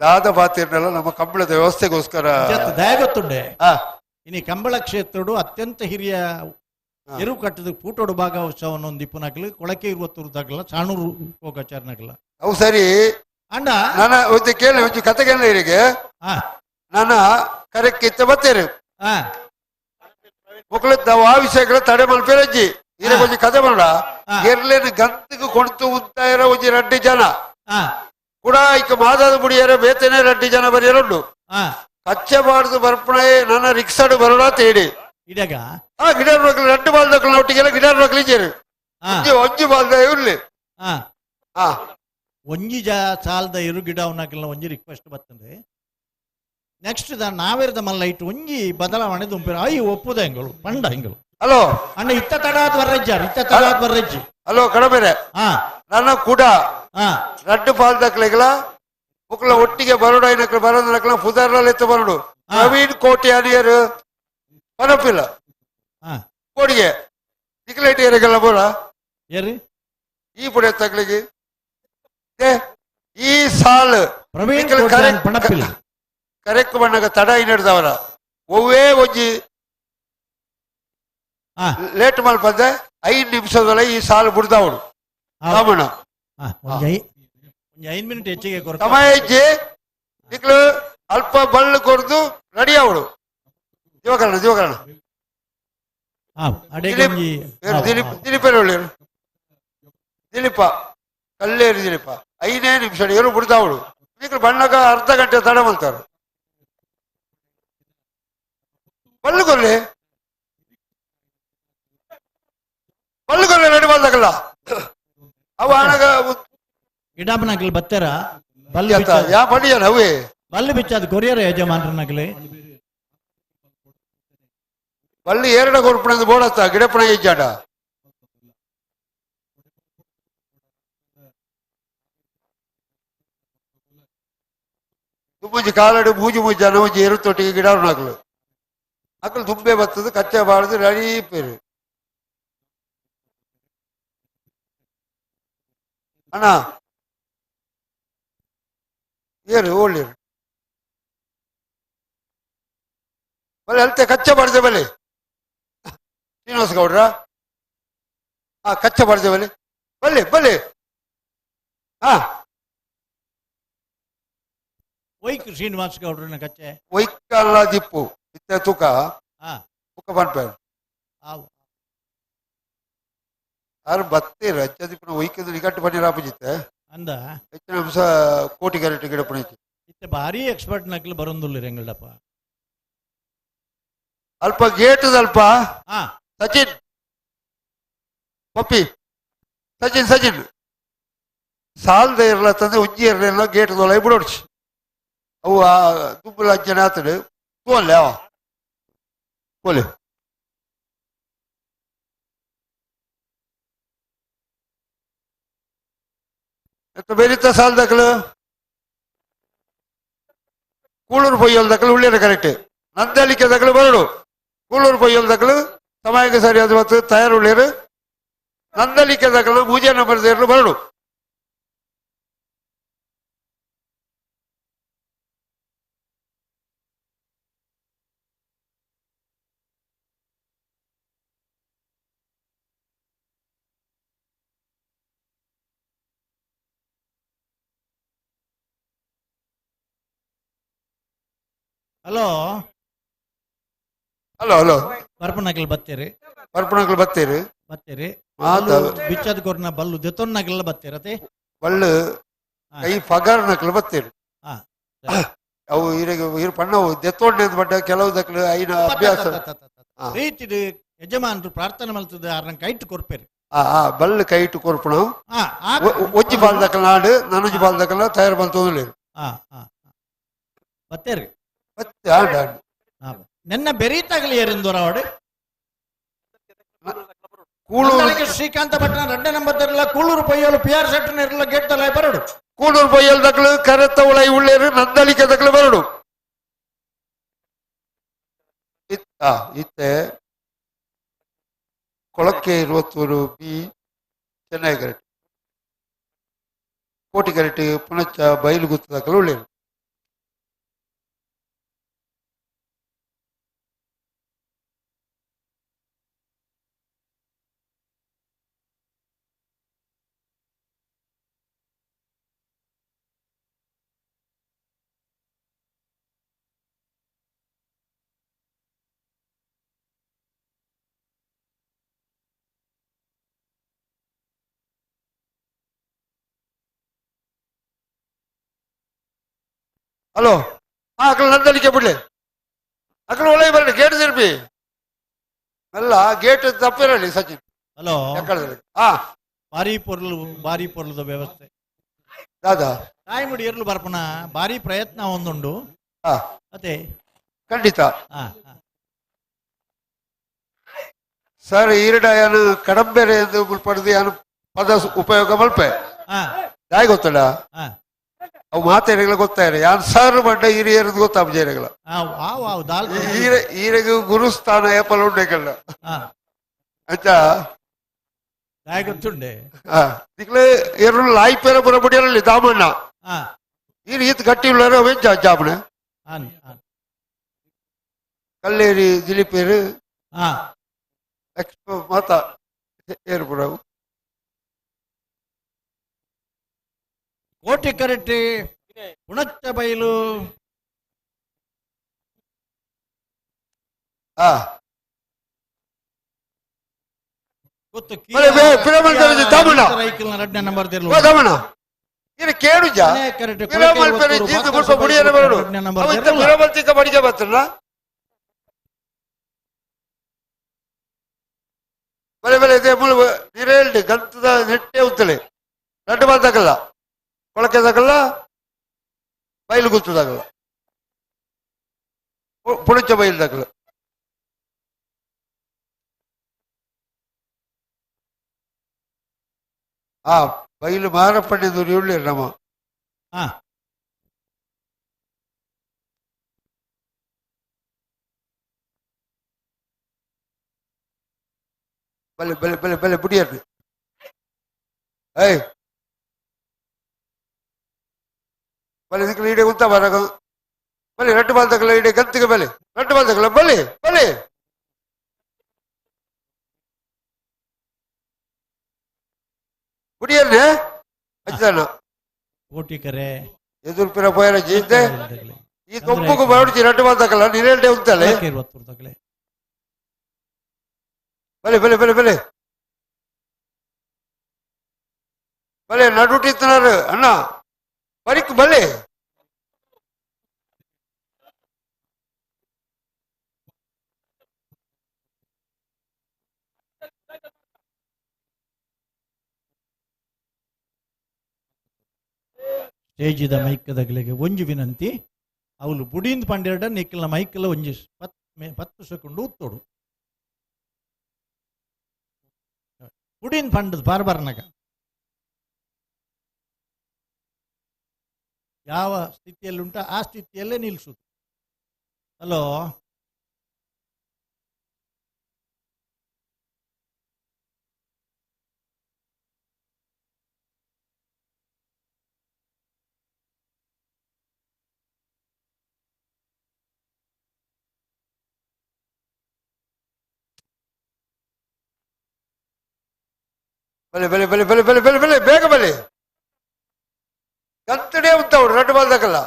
ದಾದ ಬಾತಿರ್ನೆಲ್ಲ ನಮ್ಮ ಕಂಬಳದ ವ್ಯವಸ್ಥೆಗೋಸ್ಕರ ದಯ ಗೊತ್ತುಂಡೆ ಇನಿ ಕಂಬಳ ಕ್ಷೇತ್ರಡು ಅತ್ಯಂತ ಹಿರಿಯ ಎರು ಕಟ್ಟದ ಕೂಟೋಡು ಭಾಗವತ್ಸವನ ಒಂದು ಇಪ್ಪನಾಕಲು ಕೊಳಕೆ ಇರುವತ್ತೂರು ತಗಲ ಸಾಣೂರು ಹೋಗಾಚಾರನಾಗಲ್ಲ ಅವು ಸರಿ ಅಣ್ಣ ನಾನು ಒಂದು ಕೇಳಿ ಒಂದು ಕತೆ ಕೇಳಿ ಇವರಿಗೆ ನನ್ನ ಕರೆಕ್ಕಿತ್ತ ಬತ್ತೇರು ಮಕ್ಕಳು ನಾವು ಆ ವಿಷಯಗಳ ತಡೆ ಮಲ್ಪೇರಜ್ಜಿ ಈರ ಒಂಜಿ ಕತೆ ಮಾಡ ಎರ್ಲೇನು ಗಂತಿಗೆ ಕೊಡ್ತು ಉಂತಾಯಿರ ಒಂಜಿ ರಡ್ಡಿ ಜನ ಕೂಡ ಐಕ ಮಾದಾದ ಬುಡಿಯರ ಬೇತನೆ ರಡ್ಡಿ ಜನ ಬರೆಯರುಂಡು ಕಚ್ಚೆ ಬಾರ್ದು ಬರ್ಪಣೆ ನನ್ನ ರಿಕ್ಷಾಡು ಬರೋಣ ತೇಡಿ ಇಡಗ ಆ ಗಿಡರ್ ರೊಕ್ಕಲು ರಡ್ಡು ಬಾಲ್ದಕ್ಕಲು ಒಟ್ಟಿಗೆಲ್ಲ ಗಿಡರ್ ರೊಕ್ಕಲು ಇಜ್ಜೇರು ಒಂಜಿ ಒಂಜಿ ಬಾಲ್ದ ಇರ್ಲಿ. ಹಾ. ಹಾ. ಒಂಜಿ ಜಾ ಸಾಲದ ಇರು ಗಿಡ ಅವನಕಲ್ನ ಒಂಜಿ ರಿಕ್ವೆಸ್ಟ್ ಬರ್ತದೆ. ನೆಕ್ಸ್ಟ್ the ನಾವೇರ್ದ ಮಲ್ಲ ಇಟ್ಟು ಒಂಜಿ ಬದಲಾವಣೆ ದುಂಪಿರ ಅಯ್ಯ ಒಪ್ಪುದ ಹೆಂಗಳು ಪಂಡ ಹೆಂಗಳು. ಹಲೋ ಅಣ್ಣ ಇತ್ತ ತಡಾತ್ ವರ್ರಜ್ಜಾರ್ ಇತ್ತ ತಡಾತ್ ವರ್ರಜ್ಜಿ. ಹಲೋ ಕಡಬೇರೆ. ಹಾ. ನನ್ನ ಕೂಡ ಹಾ. ರಡ್ಡು ಪಾಲ್ದಕ್ಲೆಗಳ ಮುಕ್ಲ ಒಟ್ಟಿಗೆ ಬರೋಡು ಐನಕ್ಲು ಬರೋದಕ್ಲ ಪುದರ್ನಲ್ಲಿ ಎತ್ತು ಬರೋಡು. ಪ್ರವೀಣ್ ಕೋಟಿ ಅನಿಯರು ಪನಪಿಲ್ಲ. ಹಾ. ಕೋಡಿಗೆ ನಿಕ್ಲೇಟ್ ಏರಿಗೆಲ್ಲ ಬೋರ ಏರಿ ಈ ಪುಡೆ ತಗ್ಲಿಗೆ ಈ ಸಾಲು ಪ್ರವೀಣ್ ಕೋಟ್ಯಾನ್ ಪಣಪಿಲ್ಲ. ಕರೆಕ್ಟ್ ಬಣ್ಣಗ ತಡ ಇನ್ನಿಡ್ದವರ ಒವ್ವೇ ಒಂಜಿ ಲೇಟ್ ಮಲ್ಪಂದೆ 5 ನಿಮಿಷದೊಳಗೆ ಈ ಸಾಲು ಬಿಡ್ದವಳು ರಾಮಣ್ಣ. ಒಂಜಿ 5 ಮಿನಿಟ್ ಹೆಚ್ಚಿಗೆ ಕೊರತೆ. ಸಮಯ ಇಜ್ಜಿ ನಿಕ್ಲು ಅಲ್ಪ ಬಳ್ಳು ಕೊರ್ದು ರೆಡಿ ಅವಳು. ದಿವಕರಣ ದಿವಕರಣ ದಿಲೀಪ್ ದಿಲೀಪ್ ದಿಲೀಪ ಕಲ್ಲೇರಿ ದಿಲೀಪ 5 ನಿಮಿಷ ಏರು ಬಿಡ್ದವಳು. ನಿಕ್ಲು ಬಣ್ಣಗ ಅರ್ಧ ಗಂಟೆ ತಡ ಮಾಡ್ತಾರೆ. ಬಳ್ಳು ಕೊರ್ಲಿ ಬಳ್ಳು ಕೊರ್ಲಿ ರೆಡಿ ಮಾಡ್ದಾಗಲ್ಲ ಅವ ಹಣಗ ಗಿಡಾಪನಕಲ್ ಬತ್ತಾರ ಬಲ್ಲು ಯಾ ಪಂಡಿಜನ ಅವೇ ಬಲ್ಲು ಬಿಚ್ಚಾದ ಕೊರಿಯರ್ ಯಜಮಾನ್ರನಕಲಿ ಬಳ್ಳಿ ಏರಡ ಕೊರ್ಪಣದ ಬೋಡತ್ತ ಗಿಡಪಣ ಇಜ್ಜಾಡ ತುಂಬುಂಜಿ ಕಾಲಡು ಮೂಜಿ ಮೂಜಿ ಜನ ಒಂಜಿ ಎರುತ್ತೊಟ್ಟಿಗೆ ಗಿಡ ನಕಲು ಅಕಲು ತುಂಬೆ ಬರ್ತದೆ ಕಚ್ಚೆ ಬಾರದು ರೆಡಿ ಪೇರು ಅಣ್ಣ ಏರು ಓಳ್ಳಿರು ಬಲೆ ಅಲ್ತೆ ಕಚ್ಚೆ ಬಾರ್ದೆ ಬಲೆ ಶ್ರೀನಿವಾಸ ಗೌಡ್ರ ಹಾ ಕಚ್ಚೆ ಬಾರ್ದೆ ಬಲೆ ಬಲ್ಲೆ ಬಲ್ಲೆ ಹಾ ವೈಕ್ ಶ್ರೀನಿವಾಸ ಗೌಡ್ರನ ಕಚ್ಚೆ ವೈಕಲ್ಲ ದಿಪ್ಪು ಇತ್ತ ತೂಕ ಬುಕ್ಕ ಪನ್ಪೇರು ಆರು ಬತ್ತೀರ ಅಚ್ಚದಿಪ್ಪನ ವೈಕದ ನಿಗಟ್ಟು ಬನ್ನಿ ರಾಪಜಿತ್ತೆ ಅಂದ ಹೆಚ್ಚಿನ ಅಂಶ ಕೋಟಿ ಕ್ಯಾರೆಟ್ ಗಿಡಪಣ ಇತ್ತೆ ಭಾರಿ ಎಕ್ಸ್ಪರ್ಟ್ ನಕಲು ಬರೋದಿಲ್ಲ ಎಂಗಳಪ್ಪ. ಅಲ್ಪ ಗೇಟ್ ಅಲ್ಪ ಸಚಿನ್ ಪಪ್ಪಿ ಸಚಿನ್ ಸಚಿನ್ ಸಾಲದ ಇರಲ್ಲ ತಂದೆ ಉಜ್ಜಿ ಇರಲಿಲ್ಲ ಗೇಟ್ ದೊಳ ಬಿಡೋಡ್ಚಿ ಅವು ಆ ದುಬ್ಬಲ ಅಂಚನೆ ಆತಡು ತೋಲ್ಲೆ ಅವ ಕೋಲೆ ಎತ್ತ ಬೇರಿತ್ತ ಸಾಲದಕ್ಕಲು ಕೂಳೂರು ಪೊಯ್ಯಲ್ ದಕ್ಕಲು ಉಳ್ಳೇರ ಕರೆಕ್ಟ್ ನಂದಲಿಕೆ ದಕ್ಕಲು ಬರಡು ಕೂಳೂರು ಪೊಯ್ಯಲ್ ದಕ್ಕಲು ಸಮಯಕ್ಕೆ ಸರಿಯಾದ ಮತ್ತು ತಯಾರು ಉಳ್ಳೇರು ನಂದಲಿಕೆ ದಕ್ಕಲು ಪೂಜೆ ನಂಬರ್ ಸೇರಲು ಬರಡು. ಹಲೋ ಹಲೋ ಹಲೋ ಬರ್ಪನಕಲ್ ಬತ್ತೀರಿ ಬರ್ಪನಕಲ್ ಬತ್ತೀರಿ ಬತ್ತೀರಿ ಬಿಚ್ಚದ ಕೊರ್ನ ಬಲ್ಲು ದೆತೊನ್ನಕಲ್ಲ ಬತ್ತೀರತೆ ಬಲ್ಲು ಕೈ ಪಗಾರನಕಲ್ ಬತ್ತೀರಿ. ಅವು ಇರಗೆ ಇರು ಪಣ್ಣವು ದೆತ್ತೊಂಡೆ ಅಂತ ಬಟ್ಟ ಕೆಲವು ದಕ್ಲು ಐನ ಅಭ್ಯಾಸ ರೀತಿಡು ಯಜಮಾನರು ಪ್ರಾರ್ಥನೆ ಮಲ್ತದ ಆರ್ನ ಕೈಟ್ ಕೊರ್ಪೇರಿ. ಬಲ್ಲು ಕೈಟ್ ಕೊರ್ಪಣ ಒಜ್ಜಿ ಬಾಲ್ ದಕ್ಕಲ್ ನಾಡು ನಾನೊಜ್ಜಿ ಬಾಲ್ ದಕ್ಕಲ್ ತಯಾರು ಬಂತು. ಬತ್ತೀರಿ ಬತ್ತೆ ಆಂಡ್ ಆಂಡ್ ನಿನ್ನ ಬೆರೀತಾಗಲಿ ಏರಿಂದೋರ ಅವಡು ಕೂಳೂರು ಶ್ರೀಕಾಂತ ಭಟ್ನ 2 ನಂಬರ್ ಇರಲ್ಲ ಕೂಳೂರು ಪೊಯ್ಯಲು ಪಿ ಆರ್ ಸೆಟ್ನ ಇರಲ್ಲ ಗೇಟ್ ತಲೆ ಬರಡು ಕೂಳೂರು ಪೊಯ್ಯಲ್ ದಕ್ಕಲು ಕರೆತ್ತ ಉಳೈ ಉಳ್ಳೇರು ನಂದಲಿಕೆ ದಕ್ಕಲು ಬರಡು ಇತ್ತೆ ಕೊಳಕ್ಕೆ ಇರುವತ್ತೂರು ಬಿ ಚೆನ್ನೈ ಕರೆಕ್ಟ್ ಕೋಟಿ ಕರೆಕ್ಟ್ ಪುಣಚ ಬಯಲು ಗುತ್ತ ದಕ್ಕಲು ಉಳ್ಳೇರು. ಹಲೋ ಹಾ ಅಕಲ್ ನಂದಲಿಕೆ ಬಿಡ್ಲಿ ಅಕಲ್ ಒಳಗೆ ಬರಲಿ ಗೇಟ್ ತಿರುಪಿ ಅಲ್ಲ ಗೇಟ್ ತಪ್ಪಿರಲಿ ಸಚಿನ್. ಹಲೋ. ಆ ಬಾರಿ ಪೊರ್ಲು, ಬಾರಿ ಪೊರ್ಲುದ ವ್ಯವಸ್ಥೆ. ದಾದಾ ತಾಯ್ಮುಡಿ ಎರ್ಲು ಬರ್ಪುನ ಬಾರಿ ಪ್ರಯತ್ನ ಒಂದುಂಡು. ಅದೇ ಖಂಡಿತ. ಸರ್, ಈರಡ ಯಾನು ಕಡಂಬೆರೆ ಎಂದು ಪಡೆದು ಯಾನು ಪದ ಉಪಯೋಗ ಮಲ್ಪೆ. ದಾಯ್ ಗೊತ್ತಲ್ಲ, ಅವು ಮಾತೇರಿಗಳ ಗೊತ್ತಾಯ್ರೆ ಯಾನ್ ಸರ್ ಬಂಡ ಹಿರಿಯರದು ಗೊತ್ತಾಬಜೇರಿಗಳ. ಈರೆಗೆ ಗುರುಸ್ಥಾನ ಏಪಲ ಉಂಡೇಕಲ್ಲ ಆಯ್ತಾ? ದಾಯ್ ಗೊತ್ತುಂಡೆ. ದಿಕ್ಲೆ ಎರು ಲಾಯ್ಪೇರ ಪುರ ಬುಡಿಯರಲ್ಲಿ ದಾಮಣ್ಣ. ಈರ್ ಈತ್ ಗಟ್ಟಿ ಉಳ್ಳಾರ ಅವೇನ್ ಜಾಬನೆ ಕಲ್ಲೇರಿ ದಿಲೀಪೇರು ಮಾತ ಏರು ಪುರವು. ಕೋಟಿ ಕರೆಟ್ಟಿ ಪುಣಚ್ಚ ಬೈಲು. ಗೊತ್ತು. ಬಲೆ ಬಲೆ ಇದೆ ಮುಳು ನಿರೇಲ್ಡ್ ಗಂತದ ನೆಟ್ಟೆ ಉತ್ತಲೆ ರಡ್ಡು ಬಾಲ್ದಾಗಲ್ಲ, ಕೊಳಕೆದಾಗಲ್ಲ, ಬೈಲು ಗುತ್ತದಾಗಲ್ಲ, ಪುಣಚ ಬೈಲ್ದಾಗಲ್ಲ. ಆ ಬೈಲು ಮಾರಪ್ಪಣ್ಣದು ಉಳ್ಳಿರ್ ನಮ್ಮ. ಬಲೆ ಬಲೆ ಬಲೆ ಬಲೆ ಬುಡಿಯರ್ರಿ. ಏಯ್ ಬಲೆ ನಿಕ್ಲು ಈಡೆ ಉಂತ ಬರಗ ಬಲೆ ರಡ್ಡು ಬಾಲ್ದಗಲ ಈಡೆ ಗಂತಿಗೆ ಬಲೆ ರಡ್ಡು ಬಾಲ್ದಗಲ ಬಲೆ ಬಲೆ ಬುಡಿಯರ್ನೆ ಅಜ್ಜನ ಕೋಟಿ ಕರೆ ಎದುರು ಪಿರ ಪೋಯರ ಜೀತೆ ಈ ತೊಂಬುಗು ಬರಡ್ಜಿ ರಡ್ಡು ಬಾಲ್ದಗಲ ನಿರೇಲ್ಡೆ ಉಂತಲೆ ಬಲೆ ಬಲೆ ಬಲೆ ಬಲೆ ಬಲೆ ನಡುಟಿತ್ತನಾರು ಅಣ್ಣ ಬರಿಕ್ ಬಲೆ. ಸ್ಟೇಜಿದ ಮೈಕದಗಲಿಗೆ ಒಂಜಿ ವಿನಂತಿ, ಅವಳು ಬುಡಿಂದ ಪಂಡೆರಡ ನಿಕ್ಕಲ್ನ ಮೈಕಲ್ಲ ಒಂಜಿ 10 ಸೆಕೆಂಡ್ ಉತ್ತೋಡು. ಬುಡಿಂದ ಪಂಡದ ಬಾರ್ಬಾರ್ನಾಗ ಯಾವ ಸ್ಥಿತಿಯಲ್ಲುಂಟ ಆ ಸ್ಥಿತಿಯಲ್ಲೇ ನಿಲ್ಲಿಸುದು. ಹಲೋ, ಬಲೆ ಬಲೆ ಬಲೆ ಬಲೆ ಬಲೆ ಬಲೆ ಬಲೆ ಬೇಗ ಬಲೆ ಗಂತಡೆ ಉಂಟವ್ರು ರಡ್ಡು ಬಾಲ್ದಾಗಲ್ಲ.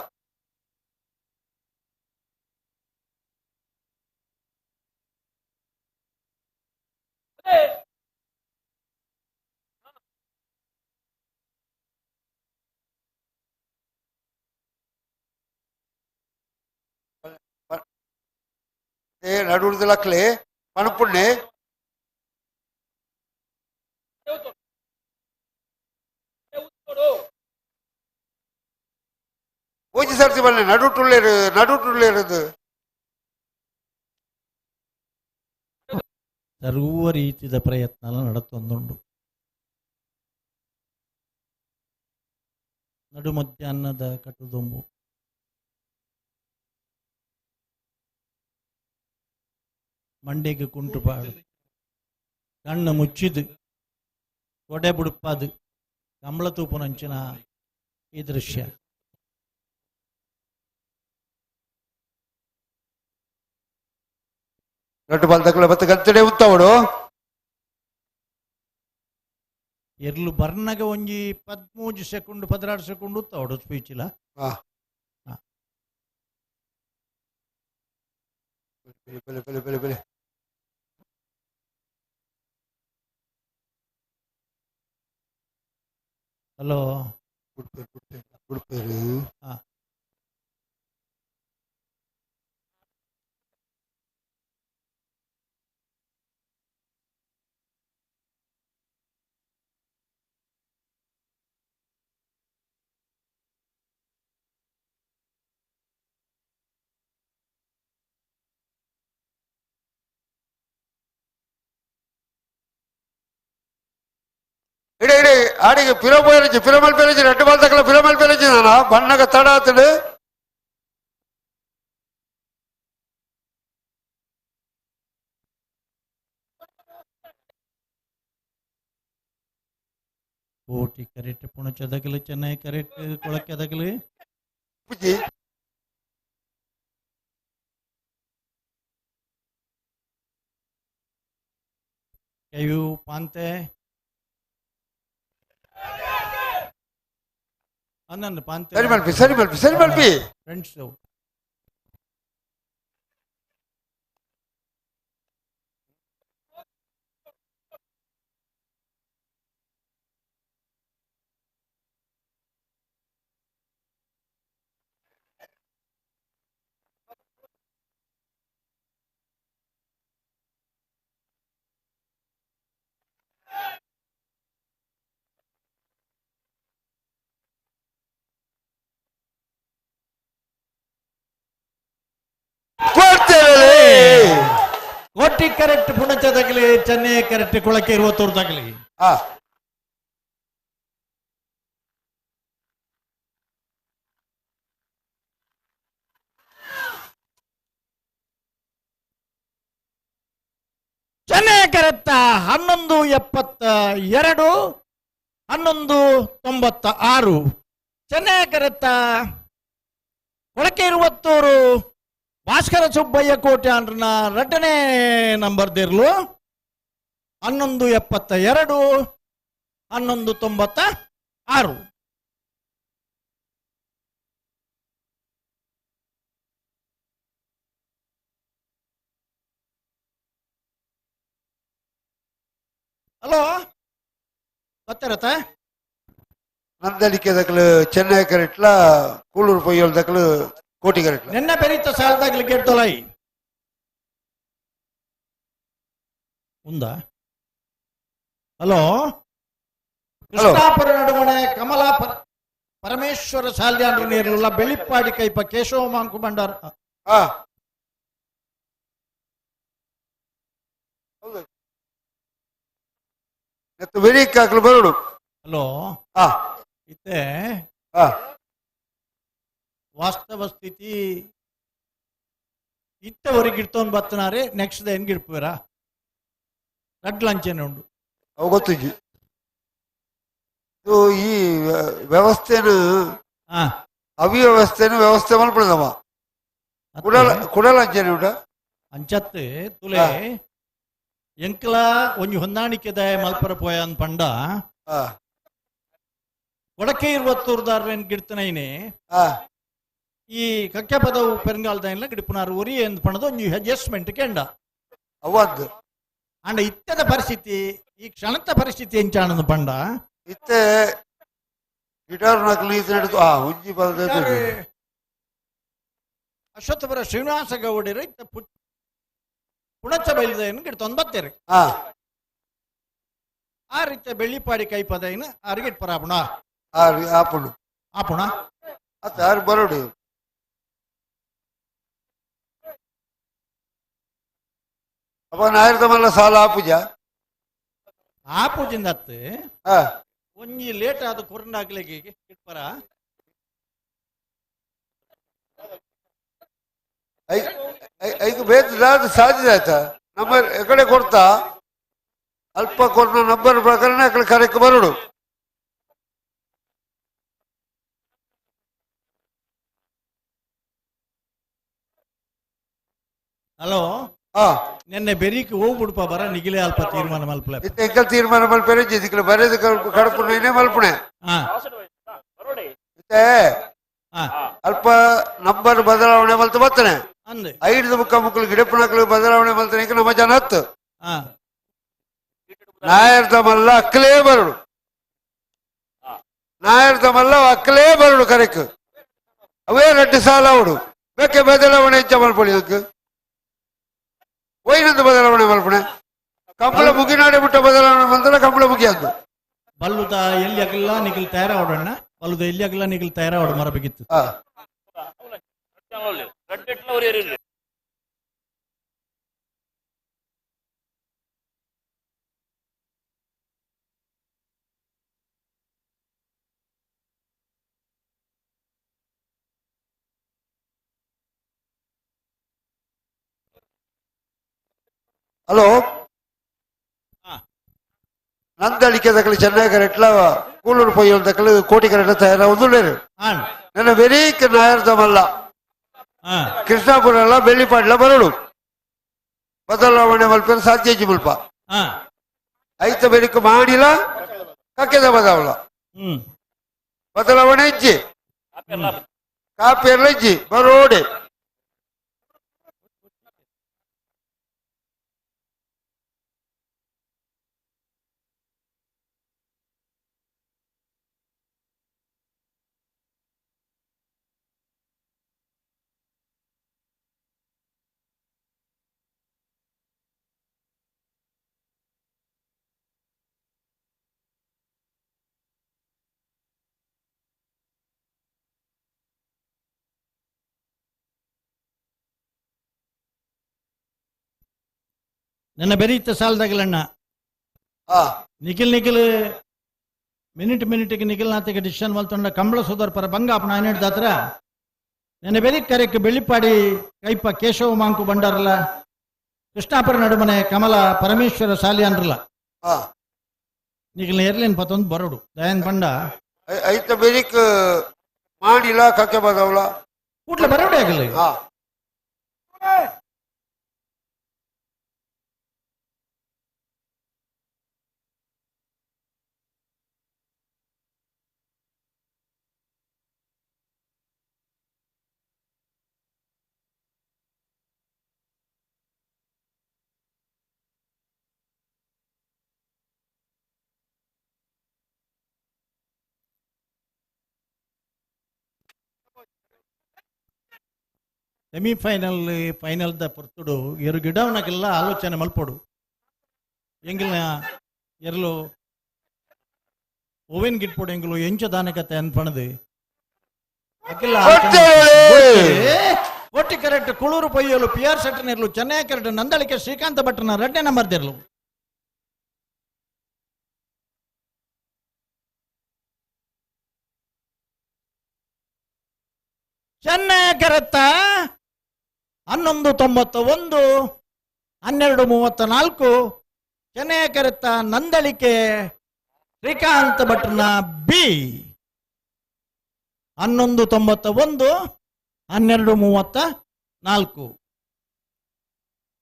ಏ ನಡುಡ್ದಲಕ್ಲೆ ಪಣಪುಣ್ಣೆ ಪೂಜೆ ಸರ್ತಿ ಬನ್ನಿ ನಡುಟುಳ್ಳೇರು ನಡುಟುಳ್ಳೇರದು. ಸರ್ವ ರೀತಿಯ ಪ್ರಯತ್ನ ನಡತೊಂದುಂಡು. ನಡು ಮಧ್ಯಾಹ್ನದ ಕಟ್ಟುದೊಂಬು ಮಂಡೆಗೆ ಕುಂಟು ಪಾಡು ಕಣ್ಣು ಮುಚ್ಚಿದು ಕೊಡೆ ಬುಡುಪಾದು ಕಂಬಳ ತೂಪುನಂಚಿನ ಈ ದೃಶ್ಯ. ರಡ್ಡು ಬಾಲ್ದಗಲ ಮತ್ತೆ ಗಂತಡೆ ಉಂತವಡು. ಎರ್ಲು ಬರ್ನಗ ಒಂಜಿ 13 ಸೆಕೆಂಡ್ 16 ಸೆಕೆಂಡ್ ಉತ್ತವಡು ಸ್ಪೀಚಿಲ. ಬಲೆ ಬಲೆ ಬಲೆ ಬಲೆ ಹಲೋ ಉಡುಪೇರು. ಇಡೆ ಇಡೆ ಆಡಿಗೆ ಪಿರೋ ಪೋಯರಜ್ಜಿ ಪಿರಮಲ್ ಪೇರಜ್ಜಿ ರೆಡ್ಡು ಬಾಲ್ ತಕಲ ಪಿರಮಲ್ ಪೇರಜ್ಜಿ ನಾನ ಬಣ್ಣಗ ತಡ ಆತಡು. ಕೋಟಿ ಕರೆಕ್ಟ್ ಪುಣಚದಗಲು ಚೆನ್ನೈ ಕರೆಕ್ಟ್ ಕೊಳಕೆದಗಲು ಪುಜಿ ಕೈಯು ಪಾಂತೆ ಅನ್ನನ್ನು ಪಾಂತೆ ಸರಿ ಮಲ್ಪಿ ಸರಿ ಮಲ್ಪಿ ಸರಿ ಮಲ್ಪಿ. ಫ್ರೆಂಡ್ಸ್ ಕೊಡ್ತೇವೆ. ಕೋಟಿ ಕರೆಕ್ಟ್ ಪುಣಚದಗಲಿ ಚೆನ್ನೈ ಕರೆಕ್ಟ್ ಕೊಳಕೆ ಇರುವತ್ತೂರ್ದಾಗಲಿ. ಹಾ ಚೆನ್ನೈ ಕರೆಕ್ಟ್ 11.72 11.96. ಚೆನ್ನೈ ಕರೆಕ್ಟ್ ಕೊಳಕೆ ಇರುವತ್ತೂರು ಭಾಸ್ಕರ ಸುಬ್ಬಯ್ಯ ಕೋಟೆ ಅಂಡ್ರನ ಎರಡನೇ ನಂಬರ್ ದಿರ್ಲು 11.72 11.96. ಹಲೋ ಗೊತ್ತಿರತ್ತ ನಂದಳಿಕೆ ದಕಲು ಚೆನ್ನೈ ಕರೆಟ್ಲ ಕೂಳೂರು ಪೊಯ್ಯೋಲ್ ದಕಲು ಕೋಟಿ ಕರೆಟ್ಲ ನಿನ್ನೆ ಬೆರೀತ ಸಾಲದಾಗ್ಲಿ ಗೆಡ್ದೊಲೈ ಉಂದ. ಹಲೋ ಕೃಷ್ಣಾಪುರ ನಡುವಣೆ ಕಮಲಾ ಪರಮೇಶ್ವರ ಸಾಲ್ಯಾನ್ರ ನೀರುಲ್ಲ ಬೆಳಿಪ್ಪಾಡಿ ಕೈಪ ಕೇಶವ ಮಾಂಕು ಭಂಡಾರ. ಹೌದು ಬೆಳಿಗ್ಗೆ ಬರೋಡು. ಹಲೋ ಇತ್ತೆ ವಾಸ್ತವ ಸ್ಥಿತಿ ಇತ್ತವರೆಗೆ ಇಡ್ತೊಂದು ಬತ್ತನಾರೆ ನೆಕ್ಸ್ಟ್ ಡೇ ಹೆಂಗೆ ಇಡ್ಪುವರಾ ರಡ್ ಲಂಚನೆ ಉಂಡು. ಅವು ಗೊತ್ತಿಜ್ಜಿ. ಇದು ಈ ವ್ಯವಸ್ಥೆನು ಅವ್ಯವಸ್ಥೆನು ವ್ಯವಸ್ಥೆ ಮಲ್ಪಡದಮ್ಮ. ಕುಡಲ ಅಂಚನೆ ಉಂಟ ಅಂಚತ್ತೆ ತುಲೆ ಎಂಕಲ ಒಂಜಿ ಹೊಂದಾಣಿಕೆದ ಮಲ್ಪರ ಪೋಯ ಅಂದ್ ಪಂಡ ಕೊಡಕೆ ಇರುವತ್ತೂರ್ದಾರ ಗಿಡ್ತನೈನೆ ಈ ಕಕ್ಕೆ ಪದವು ಪೆರಂಗಾಲದ ಗಿಡಪುನಾರು ಒರಿ ಎಂದು ಪಣದ ಒಂಜಿ ಅಡ್ಜಸ್ಟ್ಮೆಂಟ್ ಕೆಂಡ ಅವದ್ದು. ಅಂಡ ಇತ್ತದ ಪರಿಸ್ಥಿತಿ ಈ ಕ್ಷಣದ ಪರಿಸ್ಥಿತಿ ಎಂಚಾಣದ ಪಂಡ ಇತ್ತೆ ಗಿಟಾರ್ ನಕಲಿ ನಡೆದು ಆ ಒಂಜಿ ಪದ ಅಶ್ವತ್ಥಪುರ ಶ್ರೀನಿವಾಸ ಗೌಡರು ಇತ್ತ ಪುಣಚ ಬೈಲ್ದೇನು ಗಿಡ ತೊಂಬತ್ತೇರು ಆ ರೀತಿಯ ಬೆಳ್ಳಿಪಾಡಿ ಕೈ ಪದ ಏನು ಅರಿಗಿಟ್ ಪರಾಪುಣ ಆಪುಣು ಆಪುಣ ಅತ್ತ ಯಾರು ಬರೋಡು ಅಪ್ಪ ನಾಯರ್ದ ಸಾಲ ಆಪುಜ ಆಪುಜಿಂದ ಅತ್ತು ಒಂಜಿ ಲೇಟ್ ಆದ ಕೊರಂಡಾಗ್ಲಿಗೆ ಗಿಟ್ಪರ ಐದು ಬೇತ ಸಾಧ್ಯತೆ ಆಯ್ತಾ ನಮ್ಮ ಎಕಡೆ ಕೊಡ್ತಾ ಅಲ್ಪ ಕೊರ್ನ ನಂಬರ್ ಪ್ರಕರಣ ಅಕಡೆ ಕರೆಕ್ ಬರೋಡು. ಹಲೋ ನಿನ್ನೆ ಬೆರೀಕ್ ಹೋಗ್ಬಿಡ್ಪ ಬರ ನಿಗಿಲೆ ಅಲ್ಪ ತೀರ್ಮಾನ ಮಲ್ಪಲೆ ಇತ್ತೆ ಎಂಕಲ್ ತೀರ್ಮಾನ ಮಲ್ಪೆರೆ ಜಿದಿಕ್ಲ ಬರೇದು ಕಡಪುਣੇ ಮಲ್ಪುಣೆ ಇತ್ತೆ ಅಲ್ಪ ನಂಬರ್ ಬದಲಾವಣೆ ಮಲ್ತು ಬರ್ತಾನೆ ಅಂದೆ ಐದು ಮುಖ ಮುಕ್ಕಳು ಗಿಡಪುಣಕ್ಳು ಬದಲಾವಣೆ ಮಲ್ತಾನೆ ನಮ್ಮ ಜನ ಹತ್ತು ನಾಯರ್ದ ಮಲ್ಲ ಅಕ್ಕಲೇ ಬರಡು ನಾಯರ್ದ ಮಲ್ಲ ಅಕ್ಕಲೇ ಬರಡು ಕರೆಕ್ ಅವೇ ರೆಡ್ಡು ಸಾಲ ಅವಡು ಬೇಕೆ ಬದಲಾವಣೆ ಹೆಚ್ಚ ಮಲ್ಪೊಳಿ ಅದಕ್ಕೆ ಒಯ್ನಂದು ಬದಲಾವಣೆ ಮಲ್ಪಣೆ ಕಂಬಳ ಮುಗಿನಾಡೆ ಬಿಟ್ಟ ಬದಲಾವಣೆ ಬಂದಲ್ಲ ಕಂಬಳ ಮುಗಿಯದ್ದು ಬಲ್ಲುದ ಎಲ್ಲಿ ಆಗಲ್ಲ ನಿಗಲ್ ತಯಾರಾವಡಣ್ಣ ಬಲ್ಲುದ ಎಲ್ಲಿ ಆಗಲ್ಲ ನಿಗಲ್ ತಯಾರಾವಡ ಮರ ಬೇಕಿತ್ತು. ಹಲೋ ನಂದಳಿಕೆ ದಕ್ಕಲು ಚೆನ್ನೈ ಕರೆಟ್ಲ ಕೂಲೂರು ಪೊಯ್ಯೋಲ್ ದಕ್ಕಲು ಕೋಟಿ ಕರೆಟ್ಲ ತಯಾರಾವುದುಳ್ಳೇರು ನನ್ನ ವೆರಿ ನಾಯರ್ದಮಲ್ಲ ಕೃಷ್ಣಾಪುರ ಎಲ್ಲ ಬೆಳ್ಳಿಪಾಡ್ಲ ಬರಡು ಬದಲಾವಣೆ ಮಲ್ಪೆರ ಸಾಧ್ಯ ಮುಲ್ಪ ಐತ ಬೆರಿಕ್ ಮಾಡಿಲ್ಲ ಕಕ್ಕೆದ ಬದಾವಲ ಬದಲಾವಣೆ ಇಜ್ಜಿ ಕಾಪಿಯರ್ಲ ಇಜ್ಜಿ ಬರೋಡೆ ನನ್ನ ಬೆರೀತ ಸಾಲದಾಗಲಣ್ಣ ನಿಖಿಲ್ ನಿಖಿಲ್ ಮಿನಿಟ್ ಮಿನಿಟ್ಗೆ ನಿಖಿಲ್ ನಾತಿಗೆ ಡಿಸಿಷನ್ ಮಲ್ತೊಂಡ ಕಂಬಳ ಸೋದರ ಪರ ಬಂಗ ಅಪ್ಪನ ಆಯ್ನ ನನ್ನ ಬೆರಿ ಕರೆಕ್ ಬೆಳ್ಳಿಪಾಡಿ ಕೈಪ ಕೇಶವ ಮಾಂಕು ಬಂಡಾರಲ್ಲ ಕೃಷ್ಣಾಪುರ ನಡುಮನೆ ಕಮಲ ಪರಮೇಶ್ವರ ಸಾಲಿ ಅನ್ರಲ್ಲ ನಿಖಿಲ್ ಎರ್ಲಿನ್ ಪತ್ತೊಂದು ಬರೋಡು ದಯನ್ ಬಂಡ ಐತ ಬೆರಿಕ್ ಮಾಡಿಲ್ಲ ಕಕ್ಕೆ ಬದವಲ ಕೂಡ್ಲೆ ಬರೋಡೆ ಆಗಲ್ಲ ಸೆಮಿಫೈನಲ್ ಫೈನಲ್ the ಪೊರ್ತುಡು ಎರು ಗಿಡವನಕ್ಕೆಲ್ಲ ಆಲೋಚನೆ ಮಲ್ಪೊಡು ಎಂಗಿಲ್ನ ಎರ್ಲು ಓವೆನ್ ಗಿಟ್ಪೊಡು ಎಂಗುಲು ಎಂಚ ದಾನಕತೆ ಅನ್ಪಣದು ಅಕ್ಕೆಲ್ಲ ಒಟ್ಟಿ ಕರೆಕ್ಟ್ ಕುಳೂರು ಪೊಯ್ಯಲು ಪಿ ಆರ್ ಸೆಟ್ಟನಿರ್ಲು ಚೆನ್ನೈ ಕರೆಕ್ಟ್ ನಂದಳಿಕೆ ಶ್ರೀಕಾಂತ ಭಟ್ಟನ ಎರಡನೇ ನಂಬರ್ ದಿರ್ಲು ಚೆನ್ನೈ ಕರೆತ್ತ 11:91 12:34 ಚೆನ್ನೈ ಕರೆತ್ತ ನಂದಳಿಕೆ ಶ್ರೀಕಾಂತ ಭಟ್ರನ ಬಿ 11:91 12:34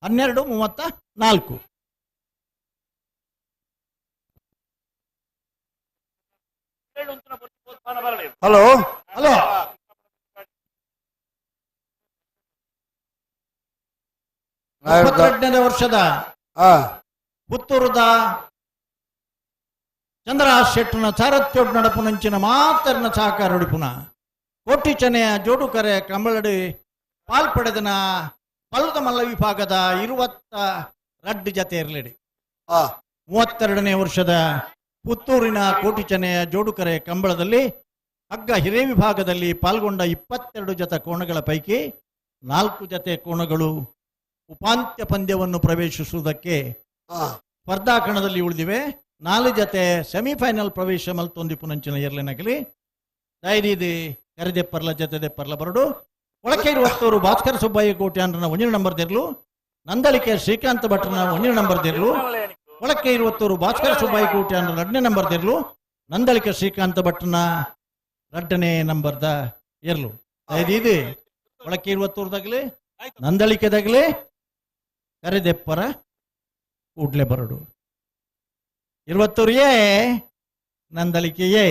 12:34. ಹಲೋ ಹಲೋ 32ನೇ ವರ್ಷದ ಪುತ್ತೂರುದ ಚಂದ್ರ ಶೆಟ್ಟನ ಸಾರಥ್ಯೋಡ್ ನಡಪುನಂಚಿನ ಮಾತರ್ನ ಸಹಕಾರ ಉಡಿಪುನ ಕೋಟಿ ಚೆನೆಯ ಜೋಡುಕರೆ ಕಂಬಳಡಿ ಪಾಲ್ಪಡೆದನ ಪಲ್ಲದ ಮಲ್ಲ ವಿಭಾಗದ 22 ಜತೆ ಇರಲಿಡಿ. 32ನೇ ವರ್ಷದ ಪುತ್ತೂರಿನ ಕೋಟಿ ಚೆನೆಯ ಜೋಡುಕರೆ ಕಂಬಳದಲ್ಲಿ ಹಗ್ಗ ಹಿರೇ ವಿಭಾಗದಲ್ಲಿ ಪಾಲ್ಗೊಂಡ 22 ಜತೆ ಕೋಣಗಳ ಪೈಕಿ 4 ಜತೆ ಕೋಣಗಳು ಉಪಾಂತ್ಯ ಪಂದ್ಯವನ್ನು ಪ್ರವೇಶಿಸುವುದಕ್ಕೆ ಸ್ಪರ್ಧಾ ಕಣದಲ್ಲಿ ಉಳಿದಿವೆ. 4 ಜತೆ ಸೆಮಿಫೈನಲ್ ಪ್ರವೇಶ ಮಲ್ತೊಂದಿಪುನಂಚಿನ ಎರಲಿನಗಲಿ ದೈರೀದಿ ಕರೆದೆಪ್ಪರ್ಲ ಜತೆದೆಪ್ಪರ್ಲ ಬರಡು ಒಳಕೆ ಇರುವತ್ತೂರು ಭಾಸ್ಕರ ಸುಬ್ಬಯ್ಯ ಕೋಟ್ಯಾನ್ರನ ಒಂದಿನ ನಂಬರ್ ದಿರ್ಲು ನಂದಳಿಕೆ ಶ್ರೀಕಾಂತ ಭಟ್ರನ ಒಂದಿನ ನಂಬರ್ ದಿರ್ಲು ಒಳಕೆ ಇರುವತ್ತೂರು ಭಾಸ್ಕರ ಸುಬ್ಬಯ್ಯ ಕೋಟ್ಯಾನ್ರ ಎರಡನೇ ನಂಬರ್ ದಿರ್ಲು ನಂದಳಿಕೆ ಶ್ರೀಕಾಂತ ಭಟ್ರನ ಎರಡನೇ ನಂಬರ್ದ ಎರ್ಲು ದೈರೀದಿ ಒಳಕೆ ಇರುವತ್ತೂರ್ದಾಗಲಿ ನಂದಳಿಕೆದಾಗಲಿ ಕರೆದೆಪ್ಪರ ಕೂಡ್ಲೆ ಬರಡು ಇರುವತ್ತೂರು ಎ ನಂದಳಿಕೆ ಎ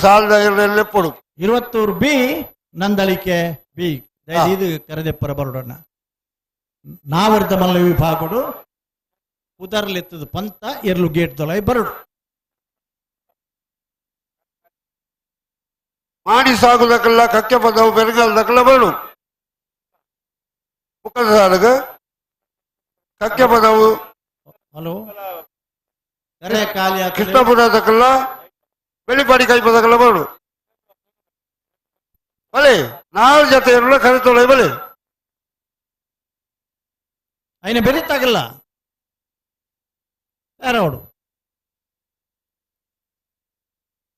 ಸಾಲದ ಇರುವತ್ತೂರು ಬಿ ನಂದಳಿಕೆ ಬಿ ಇದು ಕರೆದೆಪ್ಪರ ಬರಡೋಣ ನಾವರ್ಧ ಮಲ್ಲ ವಿಭಾಗಡು ಉದರ್ಲೆತ್ತದ ಪಂತ ಎರ್ಲು ಗೇಟ್ ದೊಲೈ ಬರಡು ಮಾಡಿ ಸಾಗುದಕ್ಕೆಲ್ಲ ಕಕ್ಕೆ ಬಂದವು ಬೆರಗಾಲದಕ್ಕೆಲ್ಲ ಬರಡು ಮುಖದ ಸಾಲಗ ಕಕ್ಕೆ ಬಂದವು ಹಲೋ ಕರೆ ಖಾಲಿ ಕೃಷ್ಣಪುರದಕ್ಕೆಲ್ಲ ಬೆಳಿಪಾಡಿ ಕೈ ಬದಕ್ಕೆಲ್ಲ ಬರಡು ಬಲೆ ನಾಲ್ ಜೊತೆ ಇರಲ್ಲ ಕರೆ ತೊಳೆ ಬಲೆ అయిన ಬೆರಿತಾಗಲ್ಲ ಯಾರವಡು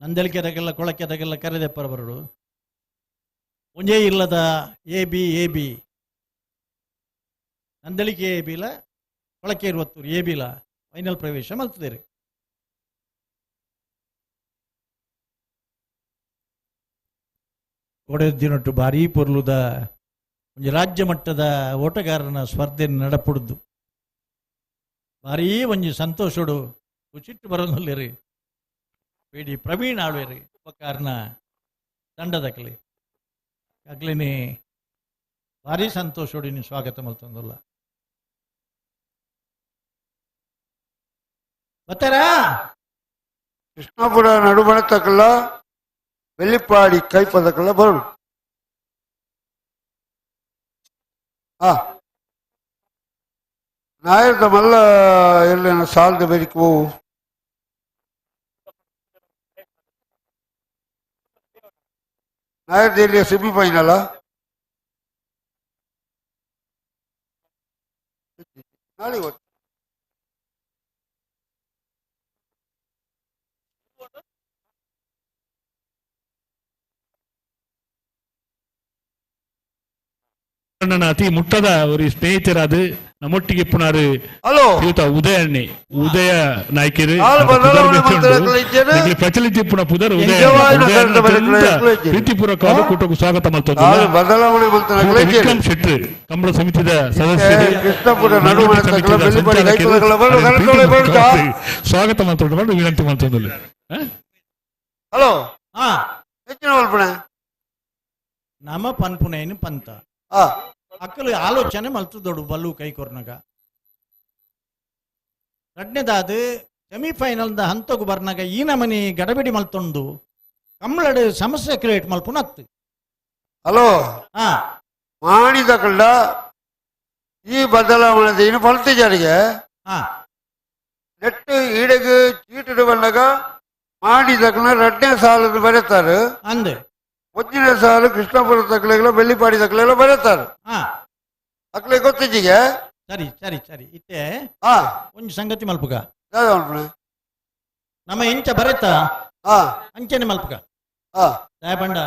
ನಂದಳಿಕೆದಾಗೆಲ್ಲ ಕೊಳಕೆದಾಗೆಲ್ಲ ಕರೆದೆಪ್ಪರ ಬರಡು ಒಂಜೇ ಇಲ್ಲದ ಎ ಬಿ ಎ ಬಿ. ನಂದಳಿಕೆ ಎ ಬಿಲ ಕೊಳಕೇರು ಒತ್ತೂರು ಎ ಬಿಲ ಫೈನಲ್ ಪ್ರವೇಶ ಮಲ್ತದೇರು. ಕೊಡೆದಿನೊಟ್ಟು ಭಾರೀ ಪೊರ್ಲುದ ಒಂಜಿ ರಾಜ್ಯ ಮಟ್ಟದ ಓಟಗಾರನ ಸ್ಪರ್ಧೆ ನಡಪುಡುದು ಭಾರೀ ಒಂಜಿ ಸಂತೋಷಡು ಖುಷಿಟ್ಟು ಬರೋನಲ್ಲಿರಿ ಪಿ ಡಿ ಪ್ರವೀಣ್ ಆಳ್ವೇರಿ ಉಪಕಾರನ ತಂಡದಕಲಿ ಅಗ್ಲಿನಿ ಭಾರೀ ಸಂತೋಷೋಡಿ ನೀವು ಸ್ವಾಗತ ಮಲ್ತಂದಲ್ಲ. ಬರ್ತಾರಾ? ಕೃಷ್ಣಾಪುರ ನಡುಬಣತಕ್ಕಲ್ಲ வெள்ளிப்பாடி கைப்பதக்கெல்லாம் ಬರೋಣ. ಆ ನಾಯರ್ದ ಮಲ್ಲ ಎಲ್ಲ ಸಾಲದ ಬೆರಿಕು ನಾಯರ್ದ ಎಲ್ಲಿಯ ಸೆಮಿಫೈನಲ್ ನಾಳೆ ಗೊತ್ತು. ನನ್ನ ಅತಿ ಮುಟ್ಟದ ஒரு ಸ್ನೇಹಿತರಾದ ನಮ್ಮೊಟ್ಟಿಗೆ ಪುನಾರು ಉದಯ ಅಣ್ಣೆ ಉದಯ ನಾಯ್ಕರು ಪ್ರಚಲಿತ ಪುನ ಪುದರ್ ಉದಯ ಪ್ರೀತಿಪೂರ್ವಕವಾದ ಕೂಟಕ್ಕೆ ಸ್ವಾಗತ ಮಾಡ್ತಾರೆ. ವಿಕ್ರಮ್ ಶೆಟ್ಟಿ ಕಂಬಳ ಸಮಿತಿಯ ಸದಸ್ಯರು ಸ್ವಾಗತ ಮಾಡ್ತಾರೆ, ವಿನಂತಿ ಮಾಡ್ತಾರೆ. ಹಲೋ ನಮ್ಮ ಪನ್ಪುನೇನು ಪಂತ ಅಕ್ಕಲು ಆಲೋಚನೆ ಮಲ್ತದೊಡು ಬಲ್ಲು ಕೈ ಕೊರ್ನಗ. ರಡ್ನೆದಾದ ಸೆಮಿಫೈನಲ್ದ ಹಂತಗು ಬರ್ನಾಗ ಈ ನಮನಿ ಗಡಬಿಡಿ ಮಲ್ತೊಂದು ಕಮ್ಮಳಡು ಸಮಸ್ಯೆ ಕ್ರಿಯೇಟ್ ಮಲ್ಪುನತ್ತು. ಹಲೋ ಮಾಡಿದ ಕಂಡ ಈ ಬದಲಾವಣೆ ಏನು ಫಲಿತ ಜಾರಿಗೆ ನೆಟ್ಟು ಈಡೆಗೆ ಚೀಟಿಡು ಬಂದಾಗ ಮಾಡಿದ ರಡ್ನೇ ಸಾಲದ ಬರೀತಾರೆ ಅಂದೆ ಒಂದಿನ ಸಾಲು ಕೃಷ್ಣಪುರ ತಕ್ಕಲೆಲ್ಲ ಬೆಳ್ಳಿಪಾಡಿ ತಕ್ಕಲೆಲ್ಲ ಬರೀತಾರೆ. ಅಕ್ಲೆ ಗೊತ್ತಿದ್ದೀಗೆ? ಸರಿ ಸರಿ ಸರಿ ಇತ್ತೆ ಒಂದು ಸಂಗತಿ ಮಲ್ಪುಗ ನಮ್ಮ ಇಂಚ ಬರತ್ತ ಅಂಚನೆ ಮಲ್ಪುಗ ದಯಪಂಡ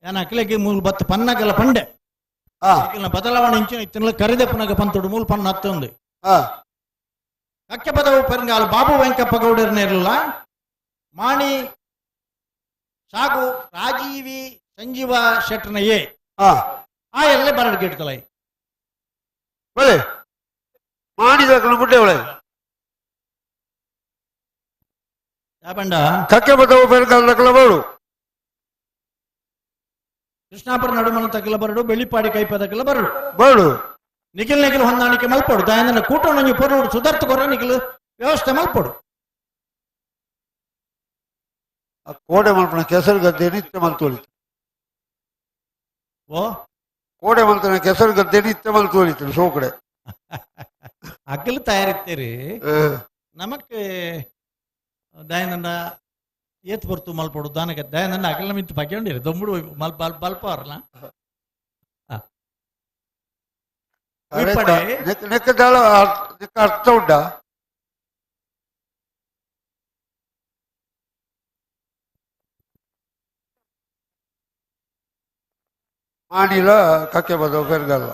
ಯಾನ ಅಕ್ಲೆಗೆ ಮೂಲು ಬತ್ತು ಪನ್ನಗಲ ಪಂಡೆ ಬದಲಾವಣೆ ಇಂಚಿನ ಇತ್ತಿನ ಕರಿದೆ ಪುನಗ ಪಂತುಡು ಮೂಲು ಪನ್ನ ಹತ್ತೊಂದು ಕಕ್ಕೆ ಪದವು ಪೆರಂಗಾಲು ಬಾಬು ವೆಂಕಪ್ಪ ಗೌಡರನ್ನಿರಲಿಲ್ಲ ಮಾಣಿ ಸಾಗು ರಾಜೀವಿ ಸಂಜೀವ ಶೆಟ್ಟರ್ನ ಎ ಆ ಎಲ್ಲ ಬರಡ್ ಗಿಡ್ತಲೈ ಬಲೆ ಮಾಡಿದ ಬಿಟ್ಟೆ ಒಳ್ಳೆ ಯಾಪಂಡ ಕಕ್ಕೆ ಬದವು ಪೆರಂಗಾಲ ಬರಡು ಕೃಷ್ಣಾಪುರ ನಡುಮನ ತಕ್ಕಲ ಬರಡು ಬೆಳ್ಳಿಪಾಡಿ ಕೈಪದಕ್ಕೆಲ್ಲ ಬರಡು ಬರಡು ನಿಖಿಲ್ ನಿಖಿಲ್ ಹೊಂದಾಣಿಕೆ ಮಲ್ಪಡು ದಯಂದನ ಕೂಟವನ್ನು ಪೊರಡು ಸುಧಾರ್ಥ ಕೊರ ನಿಖಿಲ್ ವ್ಯವಸ್ಥೆ ಮಲ್ಪಡು. ಕೋಡೆ ಮಲ್ಪನ ಕೆಸರು ಗದ್ದೆ ನಿತ್ಯ ಮಲ್ತೋಳಿತು. ಓ ಕೋಡೆ ಮಲ್ತನ ಕೆಸರು ಗದ್ದೆ ನಿತ್ಯ ಮಲ್ತೋಳಿತು ಸೋಕಡೆ ಅಗಲು ತಯಾರಿತ್ತೀರಿ ನಮಕ್ ದಯನಂದ ಏತ್ ಬರ್ತು ಮಲ್ಪಡು ದಾನಕ ದಯನಂದ ಅಗಲ ಮಿತ್ತು ಬಗ್ಗೊಂಡಿರಿ ದೊಂಬುಡು ಮಲ್ಪ ಬಲ್ಪ ಅವರಲ್ಲ ಅರ್ಥ ಉಂಟಾ? ಮಾಣಿಲ ಕಕ್ಕೆ ಬದವು ಪೆರ್ಗಲ್ಲ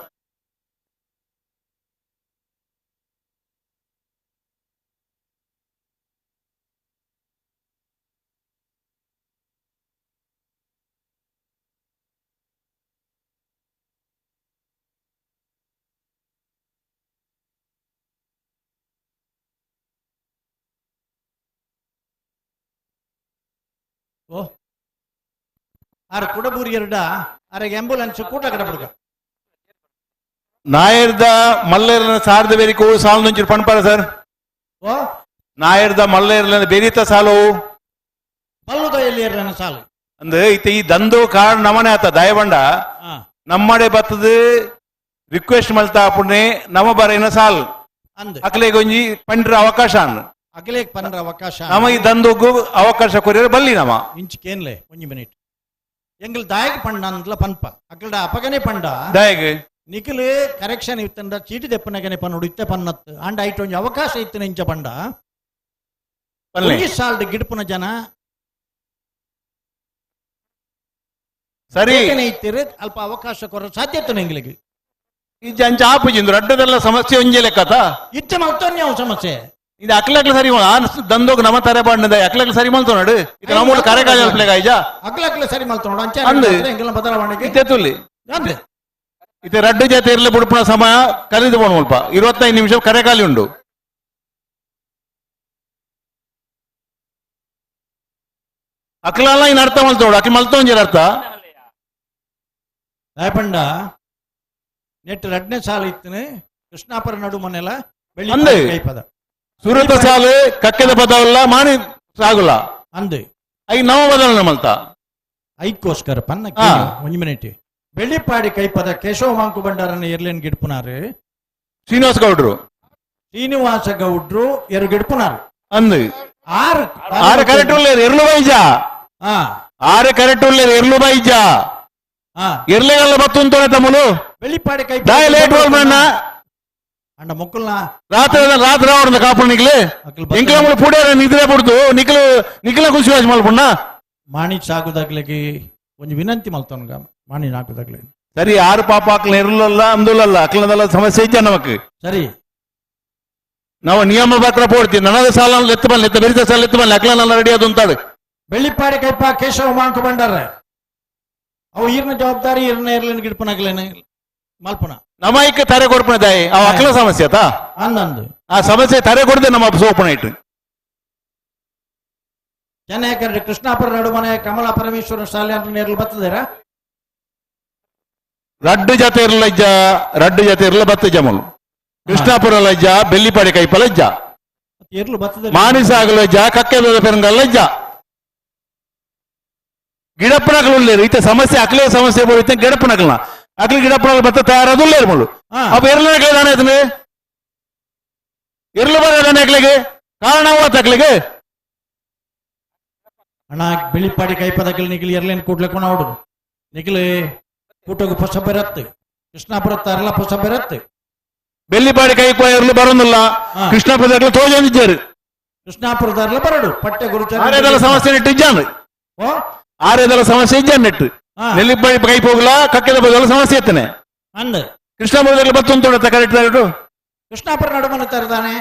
ಓ ಆರ್ ಕುಡಬೂರಿ ಎರಡ ಆರೆಗೆ ಆಂಬುಲೆನ್ಸ್ ಕೂಟ ಕಡಬುಡ್ಗ ನಾಯರ್ದ ಮಲ್ಲೇರ್ನ ಸಾರದ ಬೇರಿಕೋ ಸಾಲು నుంచి ಪಣಪಾರ ಸರ್. ಓ ನಾಯರ್ದ ಮಲ್ಲೇರ್ನ ಬೇರಿತ ಸಾಲು ಬಲ್ಲುದ ಎಲ್ಲಿಯರ್ನ ಸಾಲು ಅಂದ್ರೆ ಇತ್ತ ಈ ದಂದು ಕಾರಣ ನಮನೆ ಆತ ದಯಬಂಡ ನಮ್ಮಡೆ ಬತ್ತದ ರಿಕ್ವೆಸ್ಟ್ ಮಲ್ತಾ ಪುಣೆ ನಮ ಬರೇನ ಸಾಲು ಅಕ್ಲೆಗೆ ಒಂಜಿ ಪಂಡ್ರ ಅವಕಾಶ ಅಗಲೇಗ್ ಪಂಡ್ರ ಅವಕಾಶ ನಮ ಈ ದಂದುಗು ಅವಕಾಶ ಕೊರಿಯರ್ ಬಲ್ಲಿ ನಮ ಇಂಚಿಕೇನ್ಲೆ ಒಂಜಿ ಮಿನಿಟ್ ಎಂಗಲ್ ದಾಯಕ್ ಪಂಡ ಅಂದ್ಲ ಪನ್ಪ ಅಕಲ್ಡ ಅಪಗನೆ ಪಂಡ ದಾಯಗ್ ನಿಖಿಲ್ ಕರೆಕ್ಷನ್ ಇತ್ತಂಡ ಚೀಟಿ ದೆಪ್ಪನಗನೆ ಪನ್ನುಡು ಇತ್ತೆ ಪನ್ನತ್ತು ಅಂಡ ಐಟ್ ಒಂಜಿ ಅವಕಾಶ ಇತ್ತನ ಇಂಚ ಪಂಡ ಒಂಜಿ ಸಾಲ್ಡ್ ಗಿಡ್ಪುನ ಜನ ಸರಿ ಇತ್ತಿರು ಅಲ್ಪ ಅವಕಾಶ ಕೊರ ಸಾಧ್ಯತೆ ಎಂಗ್ಲಿಗೆ. ಇಜ್ಜ ಅಂಚ ಆಪುಜಿಂದು ರಡ್ಡದೆಲ್ಲ ಸಮಸ್ಯೆ ಒಂಜೆ ಲೆಕ್ಕತ ಇತ್ತೆ ಮಲ್ತೊನ್ಯಾವ ಸಮಸ್ಯೆ. ಇದು ಅಕ್ಲಕ್ಲ ಸರಿ ಆ ದಂದೋಗ ನಮ ತರೆ ಬಾಂಡದ ಅಕ್ಲಕ್ಲ ಸರಿ ಮಲ್ತೊನಡು ಇದು ನಮ್ಮೂರು ಕರೆಕಾಲ ಪ್ಲೇಗ ಐಜಾ ಅಕ್ಲಕ್ಲ ಸರಿ ಮಲ್ತೊನಡು ಅಂಚ ಅಂದ್. ಎಂಕಲ್ನ ಬದಲಾವಣೆಗೆ ಇತ್ತೆ ತುಲ್ಲಿ ಅಂದ್. ಇತ್ತೆ ರಡ್ಡು ಜೊತೆ ಇರ್ಲೆ ಬುಡುಪುನ ಸಮಯ ಕಲಿದು ಬೋಣ ಮುಲ್ಪ 25 ನಿಮಿಷ ಕರೆಕಾಲಿ ಉಂಡು. ಅಕ್ಲಲ್ಲ ಇನ್ನು ಅರ್ಥ ಮಲ್ತೋಡು ಅಕ್ಲ ಮಲ್ತೊಂಜಿರ ಅರ್ಥ. ರಾಯಪಂಡ ನೆಟ್ ರಡ್ನೇ ಸಾಲ ಇತ್ತನೆ ಕೃಷ್ಣಾಪುರ ನಡು ಮನೆಲ್ಲ ಬೆಳ್ಳಿ ಅಂದೆ. ಕೈಪದ ಸುರತ ಸಾಲು ಕಕ್ಕೆದ ಪದವಲ್ಲ ಮಾಣಿ ಸಾಗುಲ ಅಂದೆ. I ನವ ಬದಲನ ಮಲ್ತ ಐಕ್ಕೋಸ್ಕರ ಪನ್ನ ಆ. ಒಂಜಿ ಮಿನಿಟ್. ಬೆಳ್ಳಿಪಾಡಿ ಕೈಪದ ಕೇಶವ ಮಾಂಕು ಭಂಡಾರನ ಎರ್ಲೇನ್ ಗಿಡ್ಪುನಾರು ಶ್ರೀನಿವಾಸ ಗೌಡ್ರು ಶ್ರೀನಿವಾಸ ಗೌಡ್ರು ಎರು ಗಿಡ್ಪುನಾರು ಅಂದು ಆರು ಆರು ಕರೆಕ್ಟ್ ಉಳ್ಳೇರು ಎರ್ಲು ಬೈಜ ಆ ಆರು ಕರೆಕ್ಟ್ ಉಳ್ಳೇರು ಎರ್ಲು ಬೈಜ ಆ ಎರ್ಲೆಗಲ್ಲ ಬತ್ತುಂತೋನೆ ತಮ್ಮಲು ಬೆಳ್ಳಿಪಾಡಿ ಕೈ ದಾಯ ಲೇಟ್ ಮಣ್ಣ ಅಂಡ ಮೊಕ್ಕಲ್ನ ರಾತ್ರಿ ರಾತ್ರಿ ಅವ್ರನ್ನ ಕಾಪು ನಿಕ್ಲೆ ಅಕ್ಲ್ ಬತ್ತ- ಎಂಕ್ಲ ಮುಳು ಪೂಡ್ಯಾರ ನಿದ್ರೆ ಬಿಡ್ತು ನಿಕ್ಲು ನಿಕ್ಲ ಖುಷಿ ವಾಜ್ ಮಲ್ಪುಣ್ಣ ಮಾಣಿ ಸಾಗುದಾಗ್ಲಿಗೆ ಒಂಜಿ ವಿನಂತಿ ಮಲ್ತೊನ್ಗ ಮಾಣಿ ನಾಕುದಾಗ್ಲೆ ಸರಿ ಆರು ಪಾಪ ಅಕ್ಲ ಎರ್ಲಲ್ಲ ಅಂದುಲಲ್ಲ ಅಕ್ಲದಲ್ಲ ಸಮಸ್ಯೆ ಇಜ್ಜ ನಮಕ್ ಸರಿ ನಾವು ನಿಯಮ ಪತ್ರ ಪೋಡ್ತೀವಿ ನನದ ಸಾಲ ಎತ್ತು ಬಲ್ಲ ಎತ್ತ ಬೆರಿತ ಸಾಲ ಎತ್ತು ಬಲ್ಲ ಅಕ್ಲನೆಲ್ಲ ರೆಡಿ ಅದು ಅಂತಾడు ಬೆಳ್ಳಿಪಾಡಿ ಕೈಪ ಕೇಶವ ಮಾಂಕು ಭಂಡಾರ ಅವು ಈರ್ನ ಜವಾಬ್ದಾರಿ ಈರ್ನ ಎರ್ಲಿನ ಗಿಡ್ಪುನಾಗ್ಲೇನೆ ಮಲ್ಪುನ ನಮ್ಮ ಇಕ್ಕ ತರೆ ಕೊಡ್ಪಣ ತಾಯಿ ಅವ ಅಕ್ಲ ಸಮಸ್ಯೆ ಆತಾ ಅಂದಂದು ಆ ಸಮಸ್ಯೆ ತರೆ ಕೊಡದೆ ನಮ್ಮ ಸೋಪಣ ಇಟ್ಟು ಚೆನ್ನೈ ಕೃಷ್ಣಾಪುರ ನಡುಮನೆ ಕಮಲಾ ಪರಮೇಶ್ವರ ಶಾಲೆ ಅಂತ ನೇರ್ಲು ಬರ್ತದೇರಾ ರಡ್ಡು ಜೊತೆ ಇರ್ಲಜ್ಜ ರಡ್ಡು ಜೊತೆ ಇರ್ಲ ಬತ್ತ ಜಮಲು ಕೃಷ್ಣಾಪುರ ಲಜ್ಜ ಬೆಳ್ಳಿಪಾಡಿ ಕೈಪ ಲಜ್ಜ ಎರ್ಲು ಬರ್ತದೆ ಮಾನಿಸಾಗಲಜ್ಜ ಕಕ್ಕೆ ಪೆರಂಗಲ್ಲಜ್ಜ ಗಿಡಪ್ಪನಕಲು ಉಳ್ಳೇರು ಇತ್ತ ಸಮಸ್ಯೆ ಅಕ್ಲೇ ಸಮಸ್ಯೆ ಬೋಳಿತ ಗಿಡಪ್ಪನಕಲ್ನ ಅಕ್ಲಿ ಗಿಡಪ್ಪನಕಲ್ ಬತ್ತ ತಯಾರದು ಉಳ್ಳೇರು ಮುಳು ಹಾ. ಅಪ್ಪ ಎರ್ಲನಕಲೆ ದಾನೆ ಆಯ್ತನೆ ಎರ್ಲು ಬರ ಅಕ್ಲಿಗೆ ಕಾರಣ ಅಕ್ಲಿಗೆ ಅಣ್ಣ ಬೆಳ್ಳಿಪಾಡಿ ಕೈಪದಕಲ್ ನಿಖಿಲ್ ಎರ್ಲೇನ್ ಕೂಡ್ಲೆ ಕೊಣ ಹೊಡು ನಿಖಿಲ್ ಕೂಟಗು ಪೊಸ ಬೆರತ್ತೆ ಕೃಷ್ಣಾಪುರ ತಾರಲ್ಲ ಪೊಸ ಬೆರತ್ತೆ ಬೆಳ್ಳಿಪಾಡಿ ಕೈಪ ಎರ್ಲು ಬರೋದಿಲ್ಲ ಹಾ. ಕೃಷ್ಣಾಪುರ ತೋಜೊಂದಿದ್ದಾರೆ ಕೃಷ್ಣಾಪುರದಾರಲ್ಲ ಬರಡು ಪಟ್ಟೆ ಗುರುಚಾರ ಆರ್ಯದಲ್ಲ ಸಮಸ್ಯೆ ನೆಟ್ಟು ಇಜ್ಜಾನು ಓ ಆರ್ಯದಲ್ಲ ಸಮಸ್ಯೆ ಇಜ್ಜಾನ್ ನೆಟ್ಟು ಹಾ. ನೆಲ್ಲಿಪಾಡಿ ಕೈ ಹೋಗಲ ಕಕ್ಕೆದ ಬದಲ ಸಮಸ್ಯೆ ಇತ್ತನೆ ಅಂದ ಕೃಷ್ಣಾಪುರದಲ್ಲಿ ಬತ್ತುಂಟು ಕರೆಕ್ಟ್ ಕರೆಕ್ಟ್ ಕೃಷ್ಣಾಪುರ ನಡುಮನೆ ತರದಾನೆ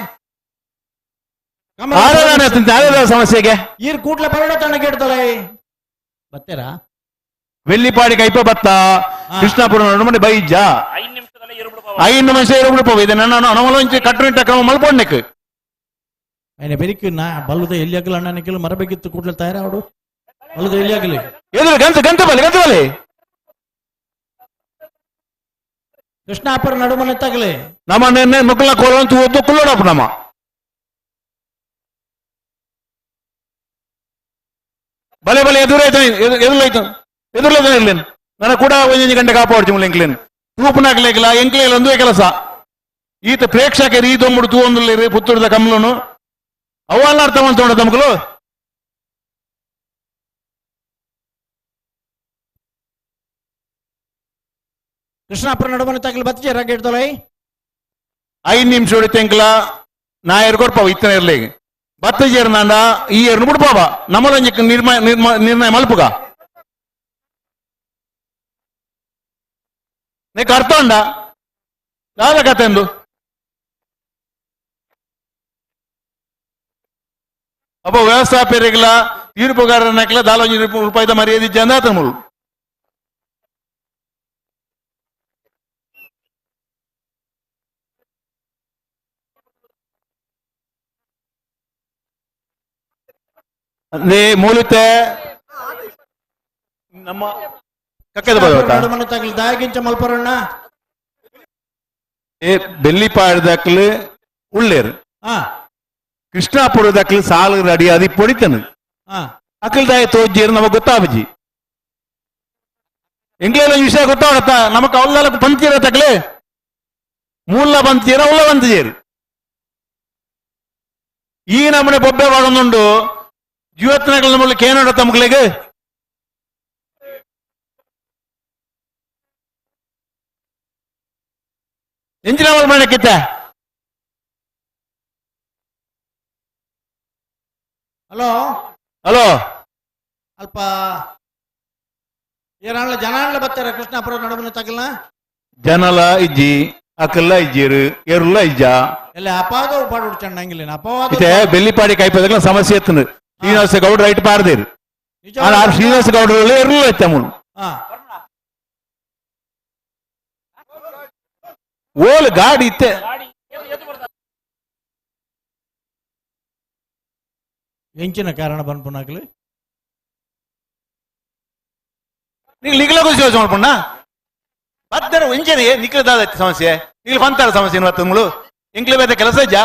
ಆರ್ಯದಾನೆ ಆರ್ಯದ ಸಮಸ್ಯೆಗೆ ಈರ್ ಕೂಡ್ಲೆ ಬರಡ ತಣ್ಣ ಗಿಡ್ದಲೆ ಬತ್ತೀರಾ வெள்ளிப்பாடி கைப்ப ಬತ್ತ ಕೃಷ್ಣಾಪುರ ನಡುಮನೆ ಬೈಜ ಐದು ನಿಮಿಷ ಇರುಬಿಡುಪ ಇದು ನನ್ನ ಅನಮಲಂಚಿ ಕಟ್ಟುನಿಟ್ಟ ಕ್ರಮ ಮಲ್ಪೊಣ್ಣಕ್ಕೆ ఆయన ಬೆರಿಕು ನಾ ಬಲ್ಲದ ಎಲ್ಲಿ ಆಗಲ್ಲ ಅಣ್ಣ ನಿಖಿಲ್ ಮರಬೇಕಿತ್ತು ಕೂಡ್ಲೆ ತಯಾರಾವಡು ಬಲ್ಲದ ಎಲ್ಲಿ ಆಗಲಿ ಎದುರು ಗಂತ ಗಂತ ಬಲಿ ಗಂತ ಬಲಿ ಕೃಷ್ಣಾಪುರ ನಡುಮನೆ ತಗಲಿ ನಮ್ಮ ನಿನ್ನೆ ನುಕ್ಕಲ ಕೋಲ ಅಂತ ಓದ್ದು ಕುಲ್ಲೋಡಪ್ಪ ನಮ್ಮ ಬಲೆ ಬಲೆ ಎದುರಾಯ್ತು ಎದುರಾಯ್ತು ಎದುರ್ಲೇದ ಇರ್ಲೇನು ನನ್ನ ಕೂಡ ಒಂದೊಂದು ಗಂಟೆ ಕಾಪಾಡ್ತಿ ಮುಲ್ಲ ಎಂಕ್ಲೇನು ತೂಪನಾಗ್ಲೇಕಿಲ್ಲ ಎಂಕ್ಲೇಲ ಒಂದೇ ಕೆಲಸ ಈತ ಪ್ರೇಕ್ಷಕರು ಈ ದೊಂಬುಡು ತೂ ಒಂದುಲ್ಲೇರು ಪುತ್ತೂರದ ಕಮ್ಲನು ಅವಲ್ಲ ಅರ್ಥ ಮಾಡ್ತೋಣ ತಮಕಲು ಕೃಷ್ಣಾಪುರ ನಡುಮನೆ ತಗಲಿ ಬತ್ತಿಜೆ ರಗ್ಗೆಡ್ದೊಲೈ 5 ನಿಮಿಷ ಹೊಡಿತೆಂಕ್ಲ ನಾ ಕೊಡ್ಪಾವ ಇತ್ತನ ಇರ್ಲಿ ಬತ್ತ ಜೇರ್ನಾಂಡ ಈ ಏರ್ನು ಬಿಡ್ಪಾವ ನಮ್ಮಲೊಂಜಿ ನಿರ್ಮ ನಿರ್ಣಯ ಮಲ್ಪುಗ ನೀಕ್ ಅರ್ಥ ಉಂಡ ದಾದ ಕತೆ ಎಂದು ಅಪ್ಪ ವ್ಯವಸ್ಥಾಪಕರಿಗೆಲ್ಲ ತೀರ್ಪುಗಾರನಕ್ಲ ದಾಲೊಂಜಿ ರೂಪಾಯಿದ ಮರ್ಯಾದೆ ಇಜ್ಜಂದ ಆತನ ಮುಳು ಅಂದ್ರೆ ಮೂಲತೆ ನಮ್ಮ ಕಕ್ಕದ ಭಗವತ ನಡುಮನೆ ತಗಲಿ ದಾಯಗಿಂಚ ಮಲ್ಪರಣ್ಣ ಏ ಬೆಳ್ಳಿಪಾಡದಕ್ಲು ಉಳ್ಳೇರು ಹಾ ಕೃಷ್ಣಾಪುರದಕ್ಲು ಸಾಲು ರೆಡಿ ಅದು ಪೊಡಿತನು ಹಾ ಅಕ್ಕಲ್ ದಾಯ ತೋಜ್ಜೇರು ನಮಗೆ ಗೊತ್ತಾಬಜಿ ಎಂಗ್ಲೇಲ ವಿಷಯ ಗೊತ್ತಾಗತ್ತ ನಮಕ್ ಅವಲ್ಲ ಪಂಚೀರ ತಕ್ಲೆ ಮೂಲ ಬಂತೀರ ಉಲ್ಲ ಬಂತೀರು ಈ ನಮ್ಮನೆ ಬೊಬ್ಬೆ ಬಾಡೊಂದುಂಡು ಜೀವತ್ನಗಳ ಮೂಲಕ ಏನೋಡ ತಮಗ್ಲೆಗೆ ಎಂಚಿನ ಮಾಡಕ್ಕಿತ್ತ ಹಲೋ ಹಲೋ ಅಲ್ಪ ಏರಾಣ್ಲ ಜನಾಣ್ಲ ಬರ್ತಾರ ಕೃಷ್ಣಾಪುರ ನಡುಮನೆ ತಗಲ್ನ ಜನಲ ಇಜ್ಜಿ ಅಕಲ್ಲ ಇಜ್ಜಿರು ಎರುಲ್ಲ ಇಜ್ಜ. ಎಲ್ಲ ಅಪಾದ ಪಾಡು ಚಂಡಂಗಿಲ್ಲ ಅಪವಾದ. ಇತ್ತೆ ಬೆಲ್ಲಿಪಾಡಿ ಕೈಪದಕ್ಲ ಸಮಸ್ಯೆ ಎತ್ತನು ಶ್ರೀನಿವಾಸ ಗೌಡ ರೈಟ್ ಪಾರದೇರು. ಆನ ಆರ್ ಶ್ರೀನಿವಾಸ ಗೌಡರು ಎರುಲ್ಲ ಇತ್ತೆ ಮುಳು. ಓಲ್ ಗಾಡಿ ಇತ್ತೆ. ಎಂಚಿನ ಕಾರಣ ಬನ್ಪುನಾಕ್ಲು? ನೀವು ನಿಖಲ ಖುಷಿ ಯೋಚನೆ ಮಾಡ್ಪುಣ್ಣ ಬತ್ತರ ಒಂಜನೆ ನಿಖಲ ದಾದ ಸಮಸ್ಯೆ ನಿಖಲ ಪಂತಾರ ಸಮಸ್ಯೆ ಬತ್ತಂಗಳು ಎಂಕ್ಲೆ ಬೇತ ಕೆಲಸ ಇಜ್ಜಾ?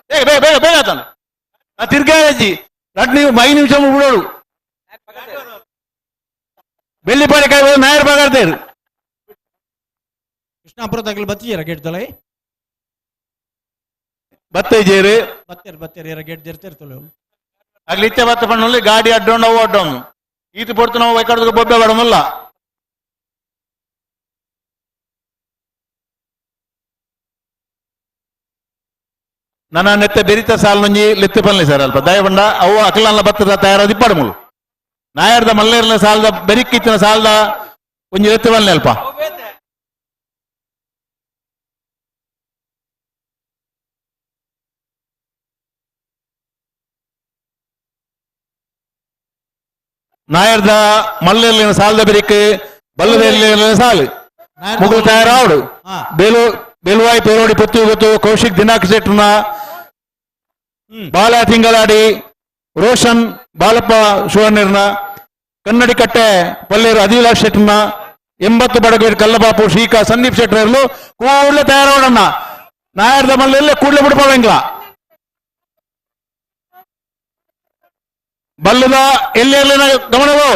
ಬೇಗ ಬೇಗ ಬೇಗ ಬೇಗ ಆತನ ತಿರ್ಗಾ ಅಜ್ಜಿ ರಡ್ ನೀವು 5 ನಿಮಿಷ ಬಿಡೋಡು. ಬೆಳ್ಳಿಪಾಡಿ ಕಾಯಿ ನಾಯರ್ ಬಾಗಾಡ್ತೇರು. ಕೃಷ್ಣಾಪುರ ತಗಲು ಬತ್ತಿಯರ ಗೇಟ್ ತಲೆ? ಬತ್ತ ಇಜೇರು. ಬತ್ತೇರು ಬತ್ತೇರು ಎರ ಗೇಟ್ ಜರ್ತಿರ್ತಲೆ. ಅಗ್ಲಿ ಇತ್ತೆ ಬತ್ತ ಪಣ್ಣಲ್ಲಿ ಗಾಡಿ ಅಡ್ಡೋಂಡು ಅವು ಅಡ್ಡೋಂಡು ಈತ ಪೊರ್ತು ನಾವು ವೈಕಾಡ್ದ ಬೊಬ್ಬೆ ಬಡಮಲ್ಲ. ನನ್ನ ನೆತ್ತ ಬೆರಿತ ಸಾಲ್ ನಂಜಿ ಲೆತ್ತೆ ಪನ್ಲೆ ಸರ್ ಅಲ್ಪ ದಯಬಂಡ ಅವು ಅಕಲಲ್ಲ ಬತ್ತದ ತಯಾರಾದ ಇಪ್ಪಾಡು ಮುಳು ನಾಯರ್ದ ಮಲ್ಲೇರ್ನ ಸಾಲದ ಬೆರಿಕ್ಕಿತ್ತಿನ ಸಾಲದ ಒಂಜಿ ಲೆತ್ತೆ ಪನ್ಲೆ ಅಲ್ಪ. ನಾಯರ್ದ ಮಲ್ಲೇರ್ಲಿನ ಸಾಲದ ಬೆರಿಕ್ ಬಲ್ಲದ ಸಾಲು ಮುಗುಳು ತಯಾರಾವಡು. ಬೇಲು ಬೆಲುವಾಯಿ ಪೇರೋಡಿ ಪೊತ್ತು ಗೊತ್ತು ಕೌಶಿಕ್ ದಿನಾಕ್ ಶೆಟ್ನ ಬಾಲ ತಿಂಗಳಾಡಿ ರೋಷನ್ ಬಾಲಪ್ಪ ಶಿವಣ್ಣಿರ್ನ ಕನ್ನಡಿ ಕಟ್ಟೆ ಪಲ್ಲೇರು ಅದಿಲಾ ಶೆಟ್ನ 80 ಬಡಗೇರು ಕಲ್ಲಬಾಪು ಶ್ರೀಕಾ ಸಂದೀಪ್ ಶೆಟ್ಟರ್ಲು ಕೂಡಲೇ ತಯಾರಾವಡಣ್ಣ. ನಾಯರ್ದ ಮಲ್ಲೆಲ್ಲ ಕೂಡಲೇ ಬಿಡ್ಬೋದಂಗ್ಲ ಬಲ್ಲದ ಎಲ್ಲೆಲ್ಲ ಗಮನವು.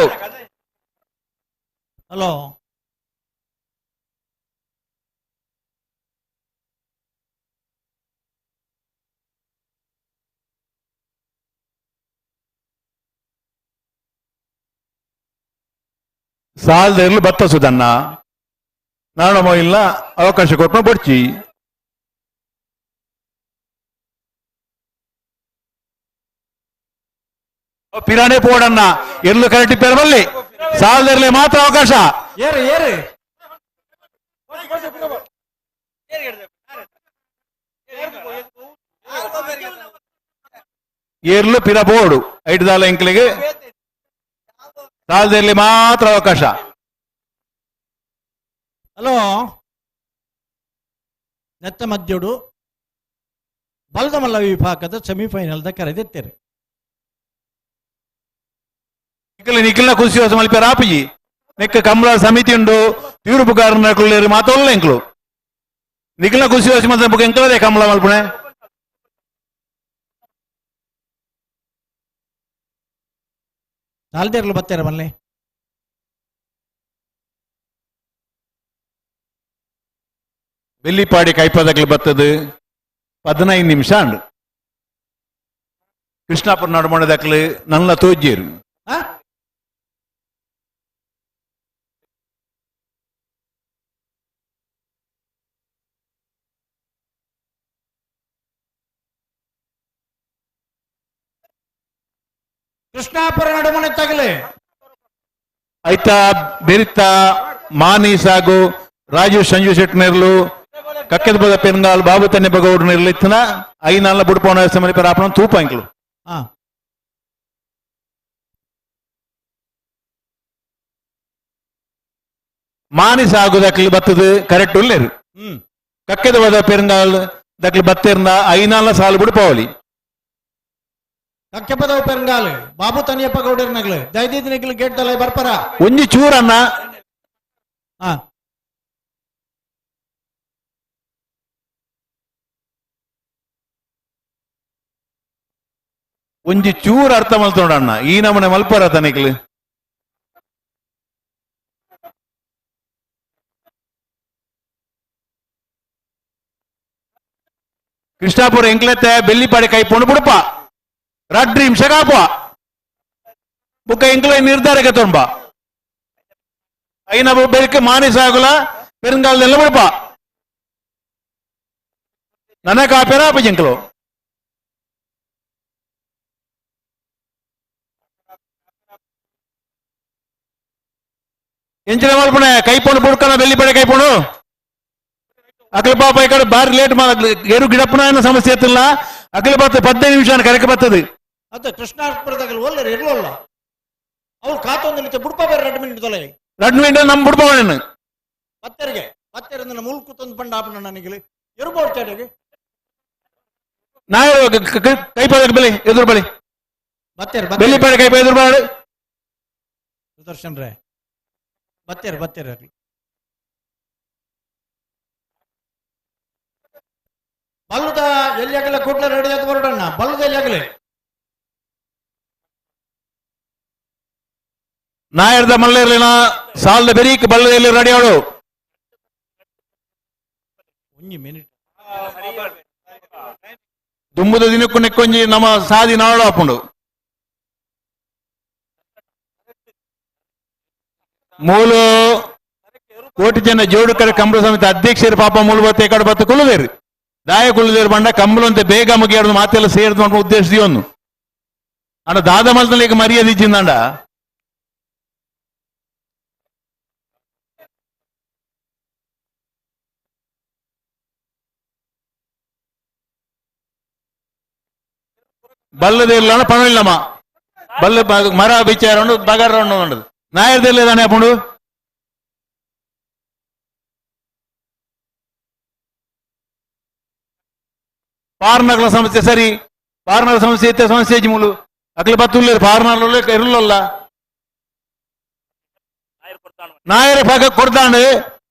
ಹಲೋ ಸಾಲದ ಇರಲು ಬತ್ತ ಸುದನ್ನ ನಾನು ಇಲ್ಲ ಅವಕಾಶ ಕೊಟ್ಟು ಬಡ್ಚಿ. ಪಿರಾಣೆ ಪೋಡಣ್ಣ ಎರ್ಲು ಕರೆಕ್ಟ್ ಪೇರಬಲ್ಲಿ ಸಾಲದಿರಲಿ ಮಾತ್ರ ಅವಕಾಶ. ಏರು ಏರು ಏರ್ಲು ಪಿರ ಬೋರ್ಡು ಐಟದಾಲ ಎಂಕ್ಲಿಗೆ ಸಾಲದಿರಲಿ ಮಾತ್ರ ಅವಕಾಶ. ಹಲೋ ನೆತ್ತ ಮಧ್ಯೋಡು ಬಲ್ದಮಲ್ಲ ವಿಭಾಗದ ಸೆಮಿಫೈನಲ್ the ಕರೆದಿತ್ತೇವೆ. ನಿಖಿಲ್ನ ಖುಷಿ ಹೊಸ ಮಲ್ಪೆ ರಾಪುಜಿ ನೆಕ್ಕ ಕಮಲ ಸಮಿತಿ ಉಂಡು ತೀರ್ಪುಗಾರನ ಮಾತೋಲ್ಲ ಎಂಕ್ಲು ನಿಖಿಲ್ನ ಖುಷಿ ಹೊಸ ಮಲ್ತ ಎಂಕ್ಲದೇ ಕಮಲ ಮಲ್ಪುಣೆ. ಸಾಲ್ದೇರ್ಲು ಬತ್ತೇರ ಮಲ್ಲೆ. ಬೆಲ್ಲಿಪಾಡಿ ಕೈಪದಕ್ಲು ಬತ್ತದು 15 ನಿಮಿಷ ಅಂಡು ಕೃಷ್ಣಾಪುರ ನಡುಮಣದಕ್ಲು ನನ್ನ ತೋಜ್ಜೇರು. ಕೃಷ್ಣಾಪುರ ನಡುಮನೆ ತಗಲೆ ಐತಾ ಬೆರಿತ ಮಾನಿ ಸಾಗು ರಾಜು ಸಂಜು ಶೆಟ್ನೇರ್ಲು ಕಕ್ಕೆದ ಬದ ಪೆನ್ಗಾಲ್ ಬಾಬು ತನ್ನೆ ಬಗೌಡ್ ನಿರ್ಲು ಇತ್ತನ ಐನಾಲ್ನ ಬುಡ್ಪೋಣ ಸಮನಿ ಪರ ಆಪಣ ತೂಪ ಇಂಕ್ಲು. ಮಾನಿ ಸಾಗು ದಕ್ಲಿ ಬತ್ತದು ಕರೆಕ್ಟ್ ಉಲ್ಲೇರು. ಕಕ್ಕೆದ ಬದ ಪೆನ್ಗಾಲ್ ದಕ್ಲಿ ಬತ್ತೇರ್ನ ಐನಾಲ್ನ ಸಾಲು ಬುಡ್ಪೋಲಿ. ಕಕ್ಕೆಪದವು ಪೆರಂಗಾಲ್ ಬಾಬು ತನಿಯಪ್ಪ ಗೌಡರ್ ನಗಲು ದಯದೀದ್ ನಿಗ್ಲು ಗೇಟ್ ತಲೆ ಬರ್ಪರ ಒಂಜಿ ಚೂರನ್ನ. ಒಂಜಿ ಚೂರು ಅರ್ಥ ಮಲ್ತೋಡಣ್ಣ ಈ ನಮನೆ ಮಲ್ಪರ ತನಿಕ್ಲು. ಕೃಷ್ಣಾಪುರ ಎಂಕ್ಲೆತ್ತೆ ಬೆಲ್ಲಿಪಾಡಿ ಕೈ ಪೊಣ್ಣು ಬುಡಪ ರಡ್ಡು ನಿಮಿಷ ಕಾಪುವ ಬುಕ್ಕ ಎಂಕ್ಲ ನಿರ್ಧಾರಕ್ಕೆ ತೊಂಬ ಐನ ಬೆಳಕೆ ಮಾನಿಸಾಗುಲ ಪೆರುಂಗಾಲದೆಲ್ಲ ಬುಡಪ ನನ್ನ ಕಾಪೇರ ಅಪ್ಪ ಎಂಕ್ಲು. ಎಂಚಿನ ಮಲ್ಪುಣೆ ಕೈಪೋಣು ಬುಡ್ಕನ ಬೆಳ್ಳಿಪಡೆ ಕೈಪೋಣು ಅಖಿಲ ಪಾಪ ಈ ಕಡೆ ಬಾರಿ ಲೇಟ್ ಏರು ಗಿಡಪ್ಪನ ಸಮಸ್ಯೆ ಇತ್ತಿಲ್ಲ ಅಖಿಲ ಬರ್ತದೆ 15 ನಿಮಿಷ ಕರೆಕ ಬರ್ತದೆ ಅತ್ತ ಕೃಷ್ಣಾರ್ಪುರದಾಗ ಒಲ್ಲರು ಇರ್ಲಲ್ಲ ಅವ್ರು ಕಾತೊಂದು ಬುಡ್ಪ ಬೇರೆ 2 ಮಿನಿಟ್ ತೊಲೆ 2 ಮಿನಿಟ್ ನಮ್ಮ ಬುಡ್ಪ ಪತ್ತೆರಿಗೆ ಪತ್ತೆರಿಂದ ಮುಲ್ಕು ತಂದು ಬಂಡ ಆಪಣ ನನಗೆ ಎರುಬೋಡ್ ಚಾಟಿಗೆ ನಾಯ ಕೈಪದ ಬೆಲೆ ಎದುರು ಬಳಿ ಬತ್ತೇರು ಬೆಳ್ಳಿಪಡೆ ಕೈಪ ಎದುರು ಬಾಡು ಸುದರ್ಶನ್ ರೇ ಬತ್ತೇರು ಬತ್ತೇರು ಆಗಲಿ ಬಲ್ಲದ ಎಲ್ಲಿ ಆಗಲ್ಲ ಕೂಡ್ಲೆ ರೆಡಿ ಆದ ಹೊರಡಣ್ಣ ಬಲ್ಲದ ಎಲ್ಲಿ ಆಗಲಿ ನಾಯರ್ದ ಮಲ್ಲೇರ್ಲಿನ ಸಾಲದ ಬೆರೀಕ್ ಬಲ್ಲದ ಎಲ್ಲಿ ರೆಡಿ ಅವಳು ಒಂಜಿ ಮಿನಿಟ್ ದುಂಬುದ ದಿನಕ್ಕೂ ನೆಕ್ಕೊಂಜಿ ನಮ್ಮ ಸಾದಿ ನಾಳು ಹಾಪುಂಡು ಮೂಲು ಕೋಟಿ ಜನ ಜೋಡುಕರೆ ಕಂಬಳ ಸಮಿತಿ ಅಧ್ಯಕ್ಷರು ಪಾಪ ಮೂಲು ಬತ್ತೆ ಕಡೆ ಬತ್ತ ಕುಲ್ಲುದೇರು ದಾಯ ಕುಲ್ಲುದೇರು ಬಂಡ ಕಂಬಳಂತೆ ಬೇಗ ಮುಗಿಯಾರ್ದು ಮಾತೆಲ್ಲ ಸೇರ್ದು ಅಂತ ಉದ್ದೇಶ ಒಂದು ಅಣ್ಣ ದಾದ ಮಲ್ತಲೇಕ ಮರ್ಯಾದೆ ಇಚ್ಚಿಂದಂಡ ಬಲ್ಲದಿಲ್ಲ ಪಣವಿಲ್ಲಮ್ಮ ಬಲ್ಲ ಮರ ಬಿಚಾರ ಉಂಡು ಬಗರ ಉಂಡು ಉಂಡದು ನಾಯರ್ದೆಲ್ಲ ಅಪ್ಪುಂಡು ಪಾರ್ನಗಳ ಸಮಸ್ಯೆ ಸರಿ ಪಾರ್ನಗಳ ಸಮಸ್ಯೆ ಇತ್ತೆ ಸಮಸ್ಯೆ ಮೂಲು ಅಕ್ಲೆ ಬತ್ತುಲ್ಲೇರು ಪಾರ್ನಲ್ಲ ಇರಲ್ಲ ನಾಯರ ಭಾಗ ಕೊಡ್ದಾಂಡು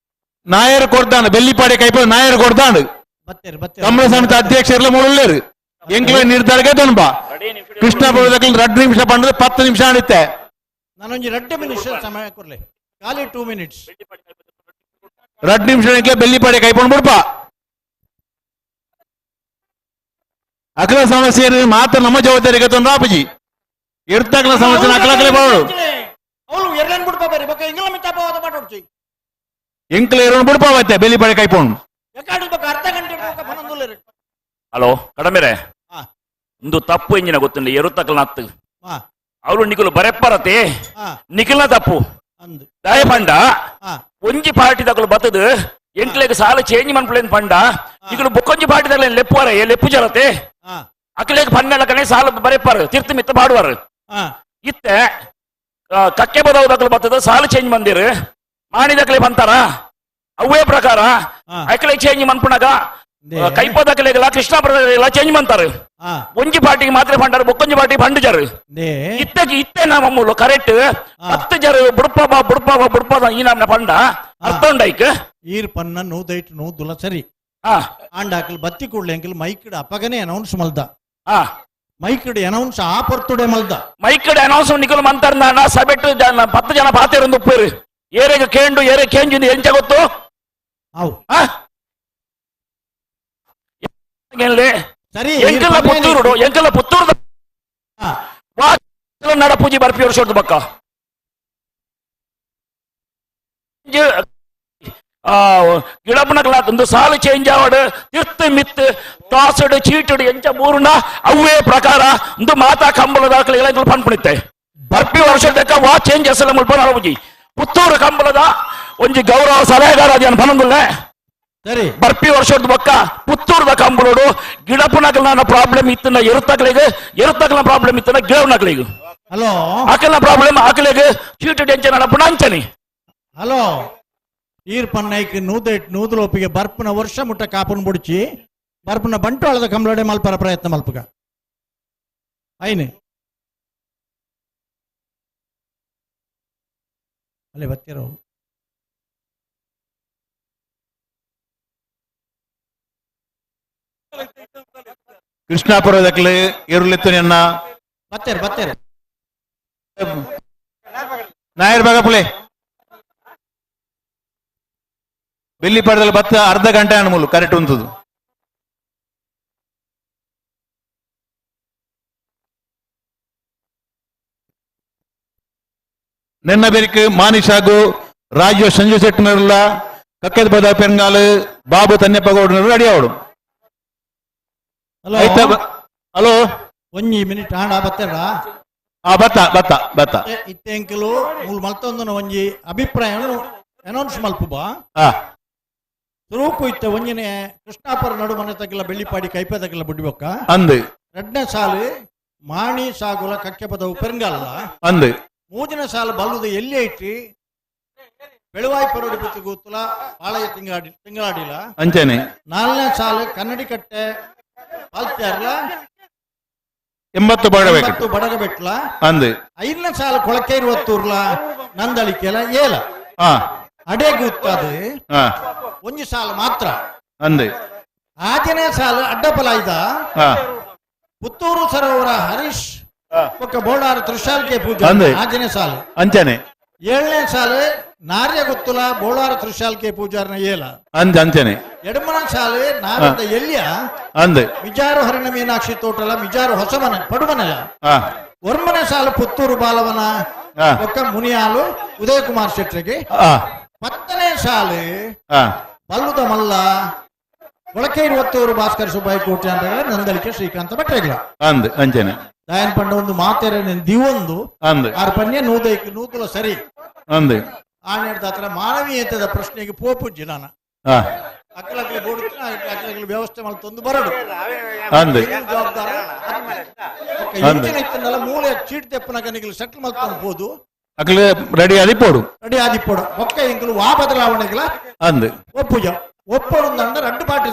ನಾಯರ್ ಕೊಡ್ದಾಂಡು ಬೆಳ್ಳಿಪಾಡೆ ಕೈಪ ನಾಯರ್ ಕೊಡ್ದಾಂಡು ಕಮಲ ಸಮಿತಿ ಅಧ್ಯಕ್ಷರ್ಲ ಮೂಡುಲ್ಲೇರು ಎಂಕ್ಲೆ ನಿರ್ಧಾರಕ್ಕೆ ತೊಂಬ ಕೃಷ್ಣ 2 ನಿಮಿಷ ಬಂದ್ರೆ 10 ನಿಮಿಷ ಆಡಿತ್ತೆ ನಾನೊಂದು 2 ನಿಮಿಷ ಸಮಯ ಕೊಡ್ಲಿ ಖಾಲಿ 2 ಮಿನಿಟ್ಸ್ 2 ನಿಮಿಷ ಎಂಕ್ಲೆ ಬೆಳ್ಳಿಪಾಡೆ ಕೈಪೊಂಡು ಬಿಡ್ಪ ಅಖಿಲ ಸಮಸ್ಯೆ ಮಾತ್ರ ನಮ್ಮ ಜವಾಬ್ದಾರಿಗೆ ತೊಂದ್ರೆ ಆಪಜಿ ಇರ್ತಕ್ಕಲ ಸಮಸ್ಯೆ ಅಖಲಕಲೆ ಬಾಳು ಅವಳು ಎರಡನ್ ಬಿಡ್ಪ ಬೇರೆ ಬೊಕ್ಕ ಇಂಗ್ಲ ಮಿತ್ತಾಪವಾದ ಮಾತಾಡ್ತಿ ಎಂಕ್ಲೆ ಎರಡು ಬಿಡ್ಪ ಮತ್ತೆ ಬೆಳ್ಳಿಪಾಡೆ ಕೈಪೊಂಡು ಯಾಕಾಡು ಬೊಕ್ಕ ಅರ್ಧ ಗಂಟೆ ಬನ್ನೊಂದುಲ್ಲೇರು ಹಲೋ ಕಡಮೆರೆ ಒಂದು ತಪ್ಪು ಇಂಜಿನ ಗೊತ್ತಿಲ್ಲ ಎರುತ್ತಕಲ ನತ್ತು ಅವಳು ನಿಖಲು ಬರೆಪ್ಪರತೆ ನಿಖಿಲ್ನ ತಪ್ಪು ದಯ ಪಂಡ ಒಂಜಿ ಪಾರ್ಟಿ ತಕಲು ಬತ್ತದು ಎಂಕ್ಲೆಗ್ ಸಾಲ ಚೇಂಜ್ ಮನ್ಪುಲೇನ್ ಪಂಡ ನಿಕಲು ಬೊಕ್ಕೊಂಜಿ ಪಾರ್ಟಿ ತಕಲೆ ಲೆಪ್ಪುವರ ಲೆಪ್ಪು ಜರತೆ ಅಕಲೇಗ್ ಪನ್ನೆಲಕನೆ ಸಾಲ ಬರೆಪ್ಪಾರು ತಿರ್ತು ಮಿತ್ತ ಪಾಡುವಾರು ಇತ್ತೆ ಕಕ್ಕೆ ಬದವು ತಕಲು ಬತ್ತದ ಸಾಲ ಚೇಂಜ್ ಬಂದಿರು ಮಾಣಿದಕಲೆ ಬಂತಾರ ಅವೇ ಪ್ರಕಾರ ಅಕಲೆ ಚೇಂಜ್ ಮನ್ಪುಣಗ ಕೈಪದಕಲೆಗಲ ಕೃಷ್ಣಾಪುರದಲ್ಲ ಚೇಂಜ್ ಮಂತಾರೆ ಒಂಜಿ ಪಾರ್ಟಿಗೆ ಮಾತ್ರ ಪಂಡಾರು ಬೊಕ್ಕೊಂಜಿ ಪಾರ್ಟಿ ಪಂಡು ಜರು ಇತ್ತಕ್ಕೆ ಇತ್ತೆ ನಮ್ಮ ಮೂಲ ಕರೆಕ್ಟ್ 10 ಜರು ಬುಡ್ಪ ಬುಡ್ಪ ಬುಡ್ಪ ಈ ನಮ್ಮ ಪಂಡ ಅರ್ಥ ಉಂಡೈಕ್ ಈರ್ ಪನ್ನ ನೂದೈಟ್ ನೂದುಲ ಸರಿ ಆಂಡಾಕಲ್ ಬತ್ತಿ ಕೂಡ್ಲೆ ಅಂಕಲ್ ಮೈಕ್ಡ್ ಅಪಗನೆ ಅನೌನ್ಸ್ ಮಲ್ದ ಮೈಕ್ಡ್ ಅನೌನ್ಸ್ ಆ ಪೊರ್ತುಡೆ ಮಲ್ದ ಮೈಕ್ಡ್ ಅನೌನ್ಸ್ ನಿಕಲ್ ಮಂತಾರ ಸಬೆಟ್ಟು 10 ಜನ ಪಾತೇರೊಂದು ಉಪ್ಪೇರು ಏರೆಗೆ ಕೇಂಡು ಏರೆ ಕೇಂಜು ಎಂಚ ಗೊತ್ತು ಸರಿ ಎಂಕಲ್ಲ ಪುತ್ತೂರುಡು ಎಂಕಲ್ಲ ಪುತ್ತೂರು ನಡ ಪೂಜೆ ಬರ್ಪಿ ವರ್ಷದ ಬಕ್ಕ ಗಿಡಪ್ಪನಕಲ ಒಂದು ಸಾಲು ಚೇಂಜ್ ಆವಡು ತಿರ್ತು ಮಿತ್ತು ಟಾಸಡು ಚೀಟುಡು ಎಂಚ ಮೂರುನ ಅವೇ ಪ್ರಕಾರ ಒಂದು ಮಾತಾ ಕಂಬಳ ದಾಖಲೆಗಳ ಪನ್ಪುಣಿತ್ತೆ ಬರ್ಪಿ ವರ್ಷದ ವಾ ಚೇಂಜ್ ಅಸಲ ಮುಲ್ಪ ನಡಪೂಜಿ ಪುತ್ತೂರು ಕಂಬಳದ ಒಂಜಿ ಗೌರವ ಸಲಹೆಗಾರ ಅದೇನು ಪನಂದುಲ್ಲೆ ಸರಿ ಬರ್ಪಿ ವರ್ಷದ ಬಕ್ಕ ಪುತ್ತೂರ್ದ ಕಂಬಳೋಡು ಗಿಡಪ್ಪನಕಲ್ನ ಪ್ರಾಬ್ಲಮ್ ಇತ್ತನ ಎರುತ್ತಕಲಿಗೆ ಎರುತ್ತಕಲ್ನ ಪ್ರಾಬ್ಲಮ್ ಇತ್ತನ ಗಿಡವನಕಲಿಗೆ ಹಲೋ ಆಕಲ್ನ ಪ್ರಾಬ್ಲಮ್ ಆಕಲಿಗೆ ಚೀಟು ಟೆನ್ಷನ್ ನಡಪುಣ ಅಂಚನಿ ಹಲೋ ಈರ್ ಪನ್ನೈಕ್ ನೂದೆಟ್ ನೂದುಲೋಪಿಗೆ ಬರ್ಪುನ ವರ್ಷ ಮುಟ್ಟ ಕಾಪುನ್ ಬುಡ್ಚಿ ಬರ್ಪುನ ಬಂಟ್ವಾಳದ ಕಂಬಳಡೆ ಮಲ್ಪರ ಪ್ರಯತ್ನ ಮಲ್ಪುಗ ಐನೆ ಅಲ್ಲೇ ಬತ್ತಿರೋ ಕೃಷ್ಣಾಪುರದಕ್ಲೆ ಎರುಲೆತ್ತು ನಿನ್ನ ಬತ್ತೇರು ಬತ್ತೇರು ನಾಯರ್ ಬಾಗಪುಲೆ ಬೆಳ್ಳಿಪಾಡದಲ್ಲಿ ಬತ್ತ ಅರ್ಧ ಗಂಟೆ ಅನ್ಮೂಲು ಕರೆಕ್ಟ್ ಉಂಟದು ನಿನ್ನ ಬೆರಿಕ್ ಮಾನಿಷಾಗು ರಾಜ್ಯ ಸಂಜು ಶೆಟ್ಟಿನರುಲ್ಲ ಕಕ್ಕದ ಬದ ಪೆಂಗಾಲ್ ಬಾಬು ತನ್ನೆಪ್ಪಗೌಡನರು ರೆಡಿ ಅವಡು ಹಲೋ ಹಲೋ ಒಂಜಿ ಮಿನಿಟ್ ಆಂಡ ಬತ್ತೇರ ಬತ್ತ ಬತ್ತ ಬತ್ತ ಇತ್ತೆ ಎಂಕಲು ಮೂಲು ಮಲ್ತೊಂದನ ಒಂಜಿ ಅಭಿಪ್ರಾಯ ಅನೌನ್ಸ್ ಮಲ್ಪುಬಾ. ಸುರೂಪು ಇತ್ತೆ ಒಂಜಿನೇ ಕೃಷ್ಣಾಪುರ ನಡು ಮನೆ ತಗ್ಲ ಬೆಳ್ಳಿಪಾಡಿ ಕೈಪೆ ತಗ್ಲ ಬುಡ್ಡಿಬೊಕ್ಕ ಅಂದು. ಎರಡನೇ ಸಾಲು ಮಾಣಿ ಸಾಗುಲ ಕಕ್ಕೆಪದವು ಪೆರಂಗಾಲ ಅಂದು. ಮೂರನೇ ಸಾಲು ಬಲ್ಲುದ ಎಲ್ಲಿ ಐತಿ ಬೆಳುವಾಯಿ ಪರೋಡಿ ಪುತ್ತು ಗೊತ್ತಲ ಪಾಳಯ ತಿಂಗಾಡಿ ತಿಂಗಳಾಡಿಲ ಅಂಚನೆ. ನಾಲ್ಕನೇ ಸಾಲು ಕನ್ನಡಿಕಟ್ಟೆ ಪಾಲ್ತ್ಯಾರ್ಲ 80 ಬಡಗಬೆಟ್ಲ ಬಡಗಬೆಟ್ಲ ಅಂದು. ಐದನೇ ಸಾಲು ಕೊಳಕೆ ಇರುವತ್ತೂರ್ಲ ನಂದಳಿಕೆಲ ಏಲ ಅಡೆ ಗುತ್ತದು ಒಂಜಿ ಸಾಲು ಮಾತ್ರ ಅಂದು. ಆಜನೇ ಸಾಲು ಅಡ್ಡಪಲಾಯ್ದ ಪುತ್ತೂರು ಸರೋವರ ಹರೀಶ್ ಬೋಳಾರ ತ್ರಿಶಾಲ್ಕೆ ಪೂಜೆ ಆಜನೇ ಸಾಲು ಅಂಚನೆ. ಏಳನೇ ಸಾಲು ನಾರ್ಯ ಗೊತ್ತುಲ ಬೋಳಾರ ತ್ರಿಶಾಲ್ಕೆ ಪೂಜಾರನ ಏಲ ಅಂಜ ಅಂಚನೆ. ಎಡಮನ ಸಾಲು ನಾರದ ಎಲ್ಲಿಯ ಅಂದು. ಮಿಜಾರು ಹರಿಣ ಮೀನಾಕ್ಷಿ ತೋಟಲ ಮಿಜಾರು ಹೊಸಮನೆ ಪಡುಮನೆಲ. ಒರ್ಮನೆ ಸಾಲು ಪುತ್ತೂರು ಬಾಲವನ ಒಕ್ಕ ಮುನಿಯಾಲು ಉದಯ ಕುಮಾರ್ ಶೆಟ್ಟರಿಗೆ. 10ನೇ ಸಾಲು ಬಲ್ಲುದ ಮಲ್ಲ ಒಳಕೆ ಇರುವತ್ತೂರು ಭಾಸ್ಕರ ಸುಬ್ಬಾಯಿ ಕೋಟೆ ಅಂತ ನಂದಳಿಕೆ ಶ್ರೀಕಾಂತ ಭಟ್ರೆಗ್ಲ ಅಂದ್ ಅಂಚನೆ. ದಯನ್ ಪಂಡ ಒಂದು ಮಾತೆರೆ ದಿವೊಂದು ಅಂದ್ ಆರು ಪನ್ಯ ನೂದೈಕ್ ನೂತುಲ ಸರಿ ಅಂದ್. ಆನೇಡ್ದ ಹತ್ರ ಮಾನವೀಯತೆದ ಪ್ರಶ್ನೆಗೆ ಪೋಪುಜ್ಜಿ ನಾನು ಅಕ್ಕಲಕ್ಕಲಿ ಬೋಡುತ್ತಿನ ಅಕ್ಕಲಕ್ಕಲಿ ವ್ಯವಸ್ಥೆ ಮಲ್ತೊಂದು ಬರಡು ಅಂದ್ ಜವಾಬ್ದಾರ ಇತ್ತನ್ನಲ್ಲ ಮೂಲೆ ಚೀಟ್ ತೆಪ್ಪನ ಕನಿಗಳು ಸೆಟ್ಲ್ ಮಲ್ತೊಂದು ಹೋದು ಅಕ್ಲೆ ರೆಡಿ ಆದಿಪೋಡು ರೆಡಿ ಆದಿಪೋಡು ಒಕ್ಕ ಎಂಕಲು ವಾ ಬದಲಾವಣೆಗಳ ಅಂದ್ ಒಪ್ಪುಜ ಒಪ್ಪೋಡು ಅಂಡ ರಡ್ಡು ಪಾಟಿ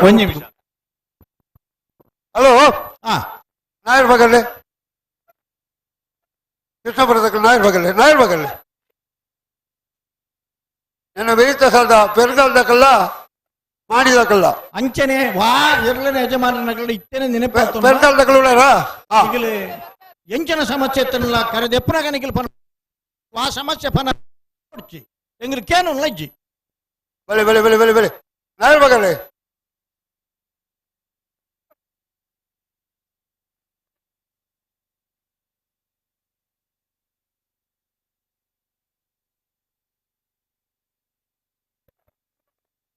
ಒಂಜಿ ನಿಮಿಷ. ಹಲೋ ನಾಯರ್ ಬಗಲ್ಲೆ ಕೃಷ್ಣಪುರದ ನಾಯರ್ ಬಗಲ್ಲೆ ನಾಯರ್ ಬಗಲ್ಲೆ ನನ್ನ ಬೆರೀತ ಸಾಲದ ಪೆರುಗಾಲ್ದಕಲ್ಲ ಮಾಡಿದಕಲ್ಲ ಅಂಚನೆ ವಾ ಎರಡನೇ ಯಜಮಾನನಗಳ ಇತ್ತೇನೆ ನೆನಪು ಪೆರುಗಾಲ್ದಕಲ್ಲ ಈಗಲೇ ಎಂಚನ ಸಮಸ್ಯೆ ಎತ್ತನಲ್ಲ ಕರೆದೆಪ್ಪನಾಗ ನಿಖಿಲ್ ಪನ ವಾ ಸಮಸ್ಯೆ ಪನ ಎಂಗ್ರಿ ಕೇನು ಲಜ್ಜಿ ಬಲೆ ಬಲೆ ಬಲೆ ಬಲೆ ಬಲೆ ನಾಯರ್ ಬಗಲ್ಲೆ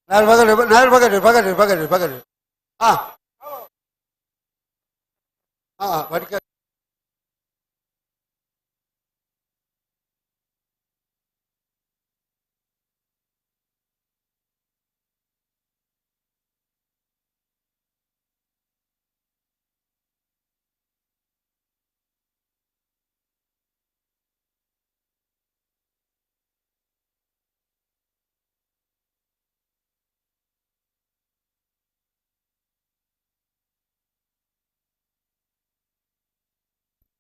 ನಾಯರ್ ಬಗಲ್ಲೆ ನಾಯರ್ ಬಗಲ್ಲೆ ಬಗಲ್ಲೆ ಬಗಲ್ಲೆ ಬಗಲ್ಲೆ ಹಾ ಹಾ ಬಡಿಕ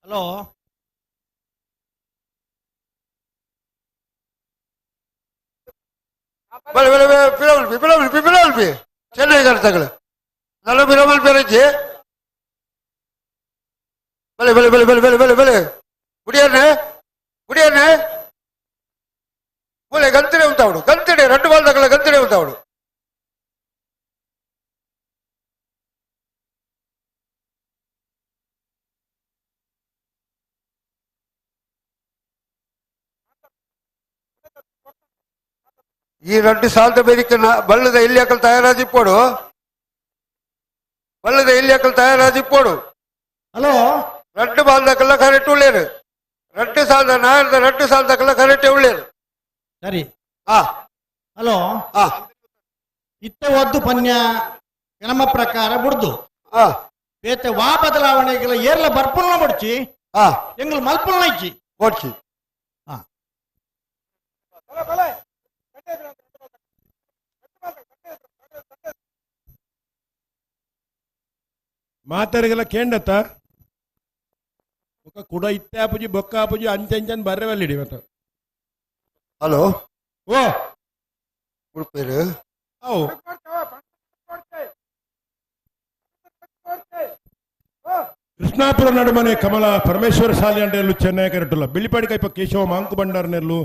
ಹಲೋ ಬಲೆ ಬಲೆ ಬಲೆ ಪಿರವಲ್ಪಿ ಪಿರವಲ್ಪಿ ಪಿರವಲ್ಪಿ ಚೆನ್ನೈ ತಗಲು ನಲ್ಲ ಪಿರವಲ್ಪಿ ಅರಜ್ಜಿ ಬಲೆ ಬಲೆ ಬಲೆ ಬಲೆ ಬಲೆ ಬಲೆ ಬಲೆ ಗುಡಿಯನ್ನೇ ಗುಡಿಯನ್ನೇ ಮೂಲೆ ಗಂತಿಡೆ ಉಂಟಾವಡು ಗಂತಿಡೆ రెండు ಬಾಲ್ ತಗಲ ಗಂತಿಡೆ ಉಂಟಾವಡು. ಈ రెండు ಸಾಲದ ಬೇರಿಕೆ ಬಲ್ಲದ ಇಲ್ಲಿಯಕಲ್ ತಯಾರಾದಿಪ್ಪೋಡು ಬಲ್ಲದ ಇಲ್ಲಿಯಕಲ್ ತಯಾರಾದಿಪ್ಪೋಡು. ಹಲೋ రెండు ಬಾಲ್ದಕಲ್ಲ ಕರೆಕ್ಟ್ ಉಳ್ಳೇರು రెండు ಸಾಲದ ನಾಯರದ రెండు ಸಾಲದಕಲ್ಲ ಕರೆಕ್ಟ್ ಉಳ್ಳೇರು ಸರಿ. ಹಾ ಹಲೋ ಹಾ ಇತ್ತೆ ಒದ್ದು ಪನ್ಯ ಕ್ರಮ ಪ್ರಕಾರ ಬುಡ್ದು ಹಾ ಬೇತೆ ವಾ ಬದಲಾವಣೆಗಳ ಏರ್ಲ ಬರ್ಪುಲ್ನ ಬಡ್ಚಿ ಹಾ ಎಂಗ್ಲ ಮಲ್ಪುಲ್ನ ಇಜ್ಜಿ ಬಡ್ಚಿ. ಹಾ ಮಾತಾರಿಗೆಲ್ಲ ಕೇಂಡತ್ತ ಬೊಕ್ಕ ಕುಡ ಇತ್ತೆ ಆಪುಜಿ ಬೊಕ್ಕ ಆಪುಜಿ ಅಂಚಂಚನ್ ಬರ್ರೆ ವಲ್ಲಿಡಿ ಮತ್ತೆ. ಹಲೋ ಓ ಉಡುಪೇರು ಅವು ಕೃಷ್ಣಾಪುರ ನಡುಮನೆ ಕಮಲ ಪರಮೇಶ್ವರ ಶಾಲೆ ಅಂಡೆಲ್ಲು ಚೆನ್ನೈ ಕರೆಟುಲ್ಲ ಬಿಳಿಪಾಡಿ ಕೈಪ ಕೇಶವ ಮಾಂಕು ಭಂಡಾರನೆಲ್ಲು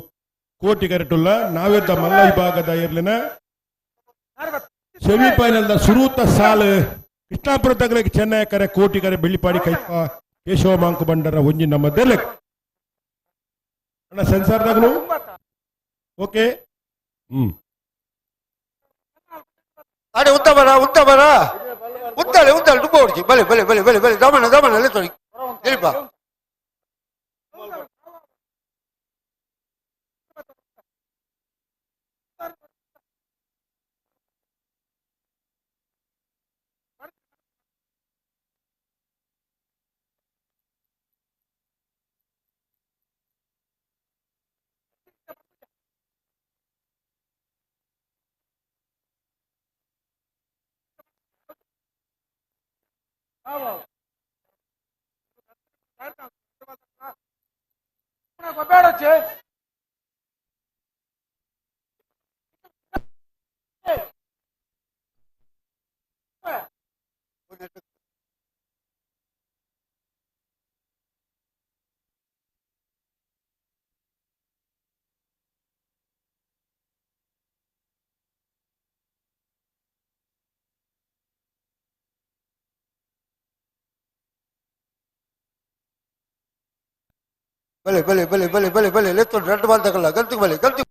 ಕೋಟಿ ಕರೆಟುಲ್ಲ ನಾವೆದ್ದ ಮಲ್ಲ ವಿಭಾಗದ ಇರ್ಲಿನ ಸೆಮಿಫೈನಲ್ the ಸುರೂತ ಸಾಲು ಕೃಷ್ಣಾಪುರ ತಗಲಕ್ಕೆ ಚೆನ್ನೈ ಕರೆ ಕೋಟಿ ಕರೆ ಬಿಳಿಪಾಡಿ ಕೈಪ ಕೇಶವ ಮಾಂಕು ಭಂಡಾರ ಒಂಜಿ ನಮ್ಮ ದೆಲೆಕ್ ಅಣ್ಣ ಸೆನ್ಸಾರ್ ತಗಲು ಓಕೆ. ಅಡೆ ಉತ್ತಮರ ಉತ್ತಮರ ಉದ್ದಾಳೆ ಉದ್ದಾಳೆ ದುಬ್ಬ ಹೊಡ್ಚಿ ಬಲೆ ಬಲೆ ಬಲೆ ಬಲೆ ಬಲೆ ದಮನ ದಮನ ಲೆತ್ತೊಡಿ ದಿಲೀಪ ಬಲೆ ಬಲೆ ಬಲೆ ಬಲೆ ಬಲೆ ಬಲೆ ಲೆತ್ತು ರೆಡ್ ಬಾಲ್ ತಗೊಳ್ಳ ಗಲ್ತಿ ಬಲೆ ಗಲ್ತಿ.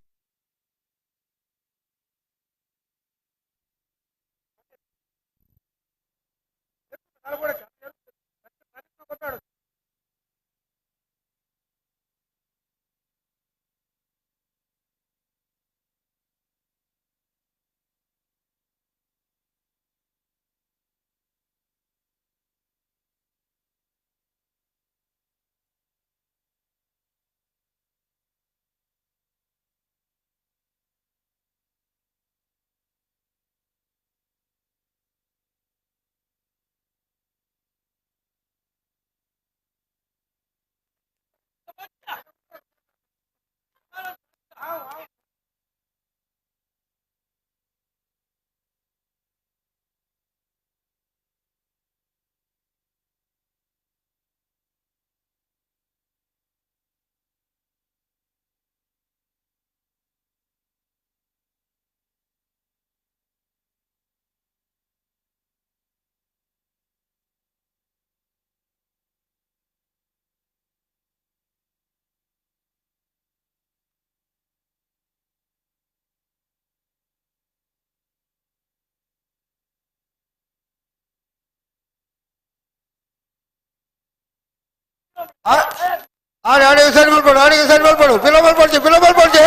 ಆಡಿ ಆಡಿ ಸೈಡ್ ಮಾಡ್ಕೊಡು, ಆಡಿಗೆ ಸೈಡ್ ಮಾಡ್ಕೊಡು. ಫಿಲಮ್ ಮಾಡ್ಕೊಡ್ಸಿ, ಫಿಲಮ್ ಮಾಡ್ಕೊಡ್ಸಿ,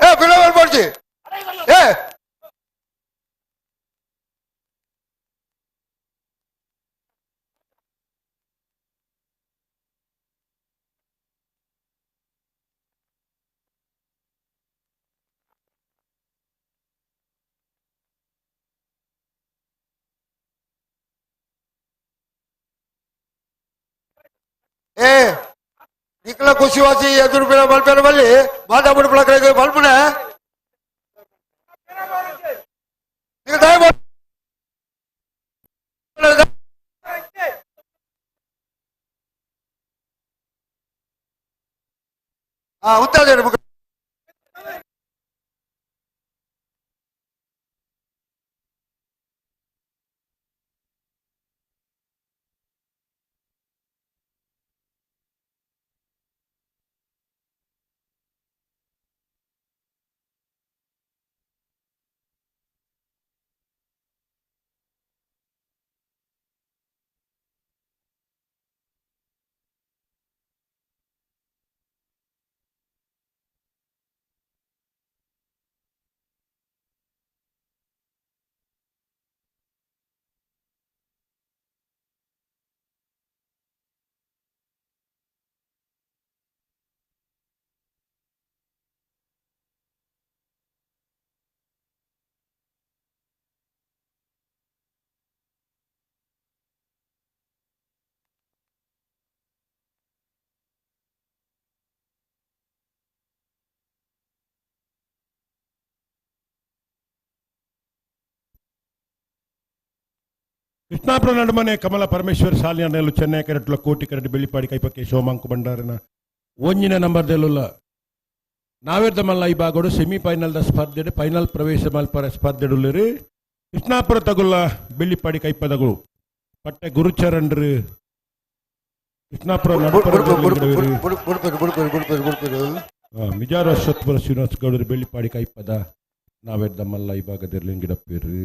ಏ ಫಿಲಮ್ ಮಾಡ್ಕೊಡ್ಸಿ, ಏ ಏ ನಿಕ್ಲ ಖುಷಿವಾಸಿ ಎದುರು ಬಿಡ ಮಲ್ಪೆನ ಬಲ್ಲಿ ಮಾತಾ ಬಿಡು ಮಲ್ಪುನೆ ನೀವು ದಯ ಹಾ ಉತ್ತರ. ಕೃಷ್ಣಾಪುರ ನಡುಮನೆ ಕಮಲ ಪರಮೇಶ್ವರ್ ಸಾಲಿಯನ್ನೆಲ್ಲ ಚೆನ್ನೈ ಕರೆಟ್ಲ ಕೋಟಿ ಕರೆಟ್ ಬೆಳ್ಳಿಪಾಡಿ ಕೈಪಕ್ಕೆ ಸೋಮಾಂಕು ಭಂಡಾರನ ಒಂಜಿನ ನಂಬರ್ ದೆಲ್ಲುಲ್ಲ. ನಾವೇರ್ದ ಮಲ್ಲ ಈ ಭಾಗಡು ಸೆಮಿಫೈನಲ್ the ಸ್ಪರ್ಧೆ ಫೈನಲ್ ಪ್ರವೇಶ ಮಲ್ಪರ ಸ್ಪರ್ಧೆಡುಲ್ಲರು ಕೃಷ್ಣಾಪುರ ತಗುಲ್ಲ ಬೆಳ್ಳಿಪಾಡಿ ಕೈಪದಗಳು ಪಟ್ಟೆ ಗುರುಚರಣ್ರು ಕೃಷ್ಣಾಪುರ ಮಿಜಾರ ಸತ್ಪುರ ಶ್ರೀನಿವಾಸ ಗೌಡರು ಬೆಳ್ಳಿಪಾಡಿ ಕೈಪದ ನಾವೇರ್ದ ಮಲ್ಲ ಈ ಭಾಗದಲ್ಲಿ ಗಿಡಪ್ಪೇರು.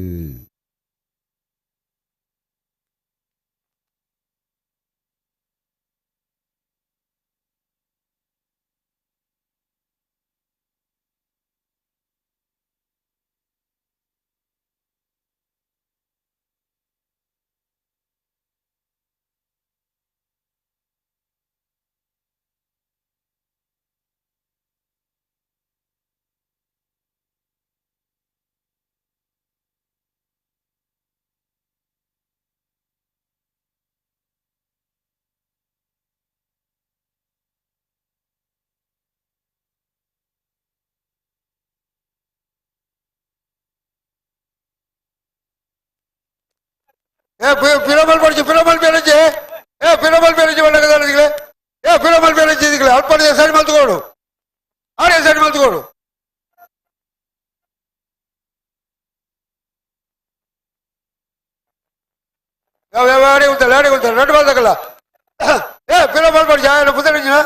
ಏ ಪಿರಮಲ್ ಪಡಿಚು ಪಿರಮಲ್ ಬೇರೆಜಿ ಏ ಪಿರಮಲ್ ಬೇರೆಜಿ ಬಂಡಗದಾರದಿಗಳೇ ಏ ಪಿರಮಲ್ ಬೇರೆಜಿ ಇದೀಗಲೇ ಅಲ್ಪ ಸರಿ ಮಲ್ತುಕೋಡು ಆಡೆ ಸರಿ ಮಲ್ತುಕೋಡು ಯಾವ ಯಾವ ಆಡೆ ಉಂಟಲ್ಲ ಆಡೆ ಉಂಟಲ್ಲ రెండు ಬಾಲ್ ಏ ಪಿರಮಲ್ ಪಡಿಚು ఆయన ಪುದರಿಂಜಿನ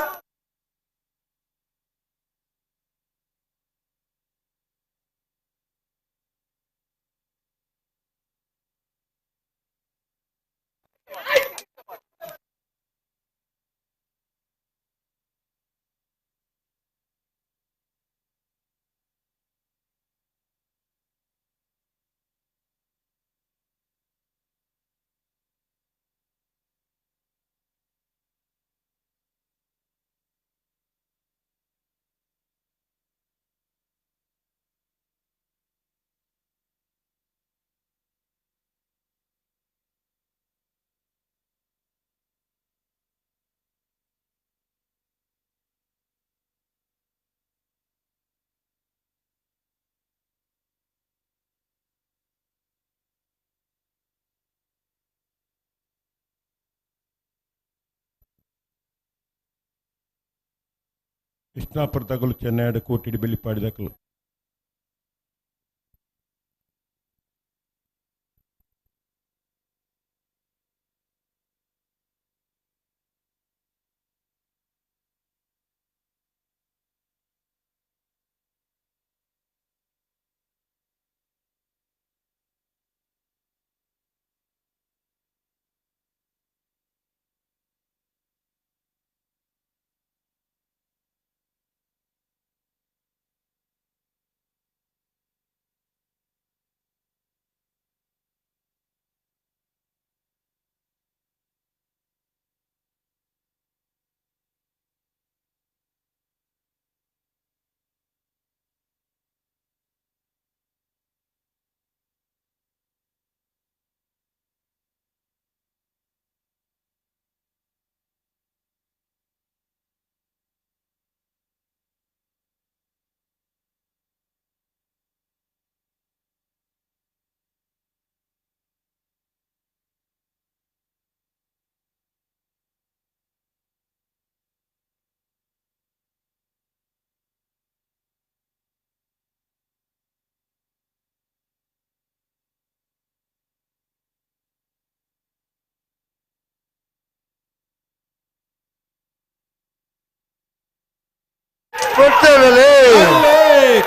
ಕೃಷ್ಣಾಪುರ ತಗಲು ಚೆನ್ನೈಡ ಕೋಟಿಡಿ ಬೆಳ್ಳಿಪಾಡಿ ದಕಲು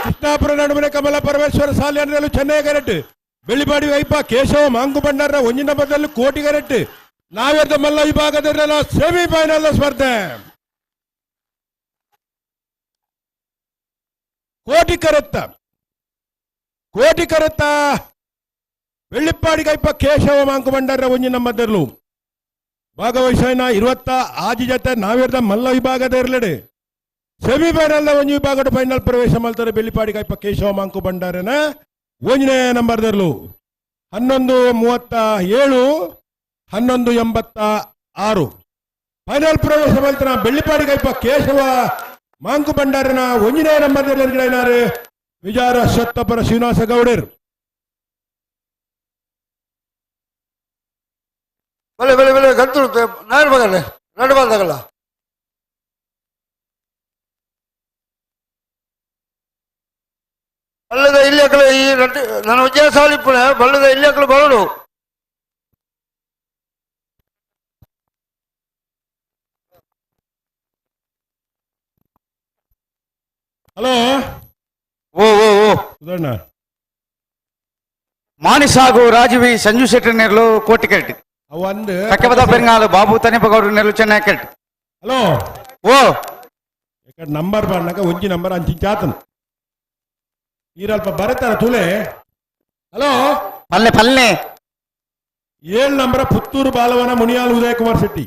ಕೃಷ್ಣಾಪುರ ನಡುವಿನ ಕಮಲ ಪರಮೇಶ್ವರ ಸಾಲಿಯನ್ನಲು ಚೆನ್ನೈ ಕರೆಕ್ಟ್ ಬೆಳ್ಳಿಪಾಡಿ ವೈಪ ಕೇಶವ ಮಾಂಗು ಭಂಡಾರ ಒಂಜಿನ ಬದಲು ಕೋಟಿ ಕರೆಕ್ಟ್ ನಾವೇರ್ದ ಮಲ್ಲ ವಿಭಾಗದ ಸೆಮಿಫೈನಲ್ ಸ್ಪರ್ಧೆ ಕೋಟಿ ಕರೆತ್ತ ಕೋಟಿ ಕರೆತ್ತ ಬೆಳ್ಳಿಪ್ಪಾಡಿ ಕೈಪ ಕೇಶವ ಮಾಂಕು ಭಂಡಾರ ಒಂಜಿನ ಬದಲು ಭಾಗವಹಿಸೋಣ 20 ಆಜಿ ಜೊತೆ ನಾವೇರ್ದ ಮಲ್ಲ ವಿಭಾಗದ ಇರಲಿಡೆ ಸೆಮಿಫೈನಲ್ ಒಂಜಿ ವಿಭಾಗದ ಫೈನಲ್ ಪ್ರವೇಶ ಮಾಡ್ತಾರೆ ಬೆಳ್ಳಿಪಾಡಿ ಕೈಪ ಕೇಶವ ಮಾಂಕು ಭಂಡಾರನ ಒಂದನೇ ನಂಬರ್ ದರ್ಲು 11:37 11:86 ಫೈನಲ್ ಪ್ರವೇಶ ಮಾಡ್ತಾರ ಬೆಳ್ಳಿಪಾಡಿ ಕೈಪ ಕೇಶವ ಮಾಂಕು ಭಂಡಾರನ ಒಂದನೇ ನಂಬರ್ ದರ್ಲು ವಿಜಾರ ಸತ್ತಪರ ಶ್ರೀನಿವಾಸ ಗೌಡರ್ ಬಲೆ ಬಲೆ ಬಲೆ ಗಂಟು ನಾರು ಬಗಲೆ ಎರಡು ಬಾಲ್ ತಗಲ್ಲ ಬಲ್ಲದ ಇಲ್ಲಿ ಅಕಲ ಈ ನನ್ನ ವಿಜಯ ಸಾಲಿಪ್ಪಣ ಬಲ್ಲದ ಇಲ್ಲಿ ಅಕಲ ಬರೋಡು ಹಲೋ ಓ ಓ ಓ ಸುಧಣ್ಣ ಮಾನಿಸಾಗು ರಾಜವಿ ಸಂಜು ಶೆಟ್ಟಿ ನೆರಳು ಕೋಟಿ ಕರೆಟ್ ಒಂದು ಕಕ್ಕೆಬದ ಬೆಂಗಾಲು ಬಾಬು ತನಿಪಗೌಡರ ನೆರಳು ಚೆನ್ನೈ ಕರೆಟ್ ಹಲೋ ಓ ಯಾಕಂದ್ರೆ ನಂಬರ್ ಬಾರ್ನಾಗ ಒಂಜಿ ನಂಬರ್ ಅಂಚಿಂಚಾತನು ಈರಲ್ಪ ಬರತಾರ ತುಲೆ ಹಲೋ ಪಲ್ಲೆ ಪಲ್ಲೆ 7 ನಂಬರ್ ಪುತ್ತೂರು ಬಾಲವನ ಮುನಿಯಾಲ್ ಉದಯ ಕುಮಾರ್ ಶೆಟ್ಟಿ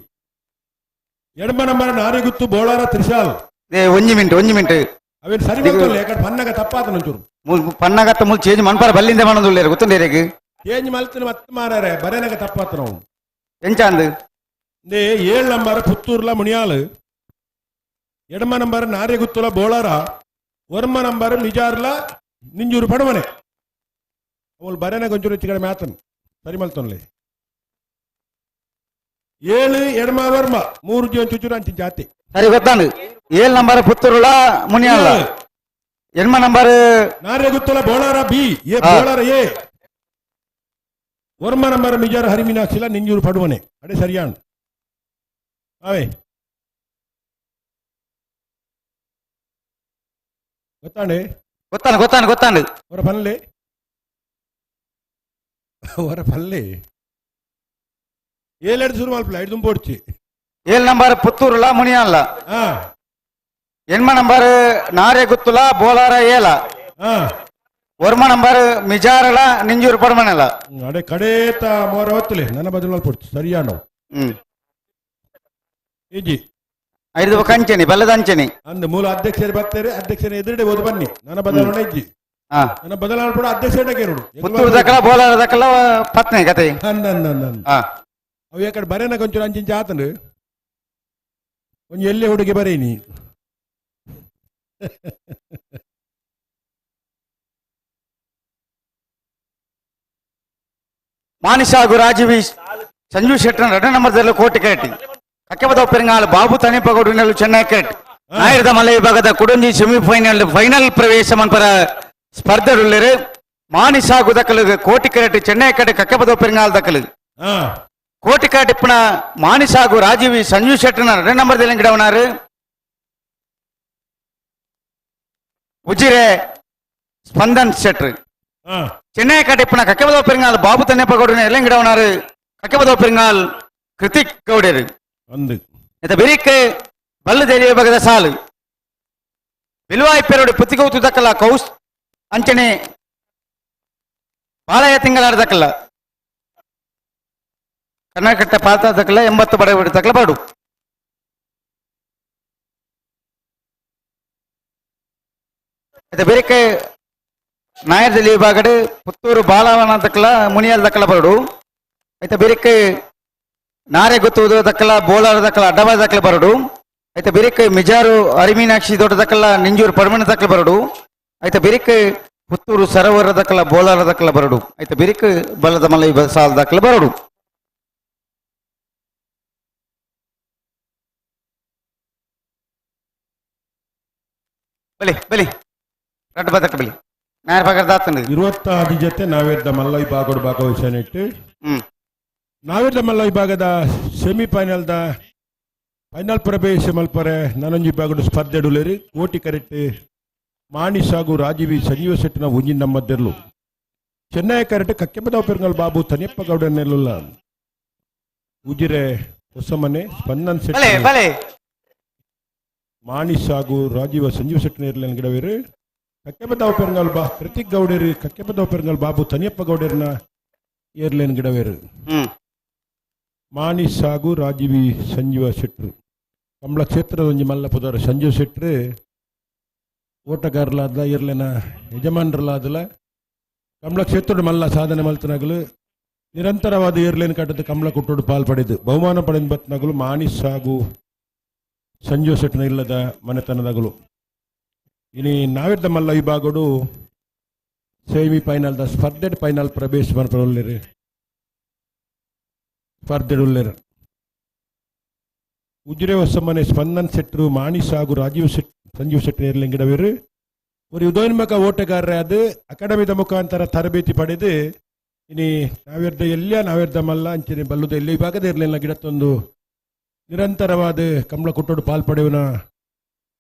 8 ನಂಬರ್ ನಾರಿಗುತ್ತು ಬೋಳಾರ ತ್ರಿಶಾಲ್ ಒಂಜಿ ಮಿಂಟ್ ಒಂಜಿ ಮಿಂಟ್ ಅವೇನು ಸರಿ ಗೊತ್ತಿಲ್ಲ ಯಾಕಂದ್ರೆ ಪನ್ನಗ ತಪ್ಪಾತನ ಒಂಚೂರು ಪನ್ನಗತ್ತ ಮುಲ್ ಚೇಂಜ್ ಮನ್ಪಾರ ಬಲ್ಲಿಂದ ಮಾಡೋದಿಲ್ಲ ಗೊತ್ತುಂಡೇರಿಗೆ ಚೇಂಜ್ ಮಲ್ತಿನ ಮತ್ತೆ ಮಾರಾರೆ ಬರೇನಗ ತಪ್ಪಾತ ನಾವು ಎಂಚಾಂದು 7 ನಂಬರ್ ಪುತ್ತೂರ್ಲ ಮುನಿಯಾಲ್ 8 ನಂಬರ್ ನಾರಿಗುತ್ತುಲ ಬೋಳಾರ 9 ನಂಬರ್ ನಿಜಾರ್ಲ ನಿಂಜೂರು ಪಡಮನೆ ಅವಳು ಬರೇನಗ ಒಂಚೂರು ಹೆಚ್ಚು ಕಡಿಮೆ ಆತನು ಸರಿ ಮಲ್ತೊನ್ಲೆ. 7 ಎಡಮ ವರ್ಮ 3 ಜನ ಚುಚುರ ಅಂಚಿನ ಜಾತಿ ಸರಿ ಗೊತ್ತಾಂಡು 7 ನಂಬರ್ ಪುತ್ತೂರುಲ ಮುನಿಯಾಲ 8 ನಂಬರ್ ನಾರೇ ಗುತ್ತಲ ಬೋಳಾರ ಬಿ ಎ ಬೋಳಾರ ಎ ವರ್ಮ ನಂಬರ್ ಮಿಜಾರ ಹರಿಮೀನಾಕ್ಷಿಲ ನಿಂಜೂರು ಪಡುವನೆ ಅಡೆ ಸರಿಯಾಣ ಅವೇ ಗೊತ್ತಾಂಡೆ ಗೊತ್ತಾನು ಗೊತ್ತಾನು ಗೊತ್ತಾಂಡು ಹೊರ ಪಲ್ಲೆ ಹೊರ ಪಲ್ಲೆ 7 ಶುರು ಮಲ್ಪಲ 5 ದುಂಪೋಡ್ಚಿ 7 number ಪುತ್ತೂರುಲ ಮುನಿಯಾಲ 8 number ನಾರೆ ಗುತ್ತುಲ Bolara ಏಲ Varma number ಮಿಜಾರಲ ನಿಂಜೂರು ಪಡಮನೆಲ ಅಡೆ ಕಡೇತ ಮೋರ ಹೊತ್ತಲೆ ನನ್ನ ಬದಲು ಮಲ್ಪೊಡ್ಚಿ ಸರಿಯಾಣ ಇಜಿ ಐದು ಕಂಚನಿ ಬಲ್ಲದ ಅಂಚನಿ ಅಂದ್ ಮೂಲ ಅಧ್ಯಕ್ಷರು ಬರ್ತಾರೆ ಅಧ್ಯಕ್ಷರ ಎದುರುಡೆ ಓದು ಬನ್ನಿ ನನ್ನ ಬದಲಾವಣೆ ಇಜ್ಜಿ ನನ್ನ ಬದಲಾವಣೆ ಕೂಡ ಅಧ್ಯಕ್ಷರ ಕೇರೋಡು ಪುತ್ತೂರು ದಕ್ಕಲ ಬೋಲಾರ ದಕ್ಕಲ ಪತ್ನಿ ಕತೆ ಅಂದ ಅಂದ ಅಂದ ಅವು ಯಾಕಡೆ ಬರೇನ ಕೊಂಚೂರು ಅಂಚಿಂಚ ಆತನು ಒಂಜಿ ಎಲ್ಲೆ ಹುಡುಗಿ ಬರೇನಿ ಮಾನಿಷ ಹಾಗೂ ರಾಜೀವಿ ಸಂಜು ಶೆಟ್ಟರ್ 2 ನಂಬರ್ದಲ್ಲಿ ಕೋಟಿ ಕಟ್ಟಿ ಕಕ್ಕೆಬದ ಪೆರಂಗಾಲ್ ಬಾಬು ತನಿಪಗೌಡು ನೆಲ್ಲು ಚೆನ್ನೈ ಕಟ್ ನಾಯರದ ಮಲೆ ವಿಭಾಗದ ಕುಡಂಜಿ ಸೆಮಿಫೈನಲ್ ಫೈನಲ್ ಪ್ರವೇಶ ಮನ್ಪರ ಸ್ಪರ್ಧೆಡುಳ್ಳರು ಮಾನಿಷ ಹಾಗೂ ದಕ್ಕಲು ಕೋಟಿ ಕರೆಟ್ ಚೆನ್ನೈ ಕಟ್ ಕಕ್ಕೆಬದ ಪೆರಂಗಾಲ್ ದಕ್ಕಲು ಕೋಟಿ ಕಟ್ ಇಪ್ಪನ ಮಾನಿಷ ಹಾಗೂ ರಾಜೀವಿ ಸಂಜು ಶೆಟ್ಟರ್ 2 ನಂಬರ್ದಲ್ಲಿ ಗಿಡವನಾರು ಉಜಿರೆ ಸ್ಪಂದನ್ ಶೆಟ್ಟರ್ ಚೆನ್ನೈ ಕಟ್ ಇಪ್ಪನ ಕಕ್ಕೆಬದ ಪೆರಂಗಾಲ್ ಬಾಬು ತನಿಪಗೌಡು ನೆಲ್ಲು ಗಿಡವನಾರು ಕಕ್ಕೆಬದ ಪೆರಂಗಾಲ್ ಕೃತಿಕ್ ಗೌಡರು ಅಂದು ಇತ ಬಿರಿಕ್ ಬಲ್ಲು ದೇವಿ ಬಗದ ಸಾಲು ಬಿಲುವಾಯಿ ಪೆರೋಡು ಪುತ್ತಿಗೌತು ದಕ್ಕಲ ಕೌಸ್ ಅಂಚನೆ ಬಾಲಯ ತಿಂಗಳಾಡ ದಕ್ಕಲ ಕರ್ನಾಟಕ ಪಾತ್ರ ದಕ್ಕಲ 80 ಬಡ ದಕ್ಕಲ ಬಾಡು ಇತ ಬಿರಿಕ್ ನಾಯರ್ದಲ್ಲಿ ವಿಭಾಗಡು ಪುತ್ತೂರು ಬಾಲವನ ದಕ್ಕಲ ಮುನಿಯಲ್ ದಕ್ಕಲ ಬರಡು ಐತ ಬಿರಿಕ್ ನಾರೆ ಗೊತ್ತುವುದು ದಕ್ಕಲ ಬೋಲಾರ ದಕ್ಕಲ ಅಡ್ಡಬಾದ ದಕ್ಕಲ ಬರಡು ಐತ ಬಿರಿಕ್ ಮಿಜಾರು ಅರಿಮೀನಾಕ್ಷಿ ದೊಡ್ಡ ದಕ್ಕಲ ನಿಂಜೂರು ಪಡಮಣ ದಕ್ಕಲ ಬರಡು ಐತ ಬಿರಿಕ್ ಪುತ್ತೂರು ಸರೋವರ ದಕ್ಕಲ ಬೋಲಾರ ದಕ್ಕಲ ಬರಡು ಐತ ಬಿರಿಕ್ ಬಲ್ಲದ ಮಲೈ ಸಾಲ ದಕ್ಕಲ ಬರಡು ಬಲಿ ಬಲಿ ರಡ್ಡ ಬದಕ ಬಲಿ ನಾಯರ್ ಪಗರ್ ದಾತನ 26 ಜೊತೆ ನಾವೆದ್ದ ಮಲ್ಲ ವಿಭಾಗಡು ಭಾಗವಹಿಸನಿಟ್ಟು ನಾವೆಲ್ಲ ಮಲ್ಲ ವಿಭಾಗದ ಸೆಮಿಫೈನಲ್ದ ಫೈನಲ್ ಪ್ರವೇಶ ಮಲ್ಪರೆ ನಾನೊಂಜಿ ವಿಭಾಗಡು ಸ್ಪರ್ಧೆ ಡುಲೇರಿ ಕೋಟಿ ಕರೆಕ್ಟ್ ಮಾಣಿ ಹಾಗೂ ರಾಜೀವಿ ಸಂಜೀವ ಶೆಟ್ಟಿನ ಉಂಜಿನ ನಮ್ಮದ್ದೆರ್ಲು ಚೆನ್ನೈ ಕರೆಕ್ಟ್ ಕಕ್ಕೆಬದ ಪೆರಂಗಲ್ ಬಾಬು ತನಿಯಪ್ಪ ಗೌಡನೆಲ್ಲ ಉಜಿರೆ ಹೊಸಮನೆ ಸ್ಪಂದನ್ ಶೆಟ್ಟಿ ಮಾಣಿ ಹಾಗೂ ರಾಜೀವ ಸಂಜೀವ ಶೆಟ್ಟಿನ ಇರ್ಲೇನು ಗಿಡವೇರು ಕಕ್ಕೆಬದ ಪೆರಂಗಲ್ ಬಾ ಕೃತಿಕ್ ಗೌಡೇರಿ ಕಕ್ಕೆಬದ ಪೆರಂಗಲ್ ಬಾಬು ತನಿಯಪ್ಪ ಗೌಡೇರ್ನ ಏರ್ಲೇನ್ ಗಿಡವೇರು ಮಾಣಿ ಹಾಗೂ ರಾಜೀವಿ ಸಂಜೀವ ಶೆಟ್ರು ಕಮಲ ಕ್ಷೇತ್ರದ ಒಂಜಿ ಮಲ್ಲ ಪುದರ್ ಸಂಜೀವ ಶೆಟ್ರು ಓಟಗಾರಲಾದ ಇರ್ಲೇನ ಯಜಮಾನರಲಾದಲ ಕಮಲ ಕ್ಷೇತ್ರದ ಮಲ್ಲ ಸಾಧನೆ ಮಲ್ತನಗಲು ನಿರಂತರವಾದ ಏರ್ಲೇನ್ ಕಟ್ಟದ ಕಮಲ ಕುಟ್ಟೋಡು ಪಾಲ್ ಪಡೆದು ಬಹುಮಾನ ಪಡೆದ ಬತ್ನಗಲು ಮಾಣಿ ಹಾಗೂ ಸಂಜೀವ ಶೆಟ್ಟನ ಇಲ್ಲದ ಮನೆತನದಗಲು ಇನಿ ನಾವಿದ್ದ ಮಲ್ಲ ವಿಭಾಗಡು ಸೆಮಿ ಫೈನಲ್ದ ಸ್ಪರ್ಧೆ ಫೈನಲ್ ಪ್ರವೇಶ ಮಲ್ಪೊಲ್ಲೆರು ಸ್ಪರ್ಧೆಡುಲ್ಲೆರು ಉಜಿರೆ ಹೊಸಮನೆ ಸ್ಪಂದನ್ ಶೆಟ್ರು ಮಾಣಿ ಹಾಗೂ ರಾಜೀವ್ ಶೆಟ್ ಸಂಜೀವ್ ಶೆಟ್ಟಿ ಗಿಡವೇರು ஒரு ಉದಯೋನ್ಮುಖ ಓಟಗಾರರೇ ಅದು ಅಕಾಡೆಮಿದ ಮುಖಾಂತರ ತರಬೇತಿ ಪಡೆದು ಇನಿ ನಾವಿರ್ದ ಎಲ್ಲ ನಾವಿರ್ದ ಮಲ್ಲ ಅಂಚನೆ ಬಲ್ಲುದ ಎಲ್ಲಿ ವಿಭಾಗದ ಇರಲಿಲ್ಲ ಗಿಡತ್ತೊಂದು ನಿರಂತರವಾದ ಕಮಲ ಕುಟ್ಟೋಡು ಪಾಲ್ ಪಡೆಯುವನ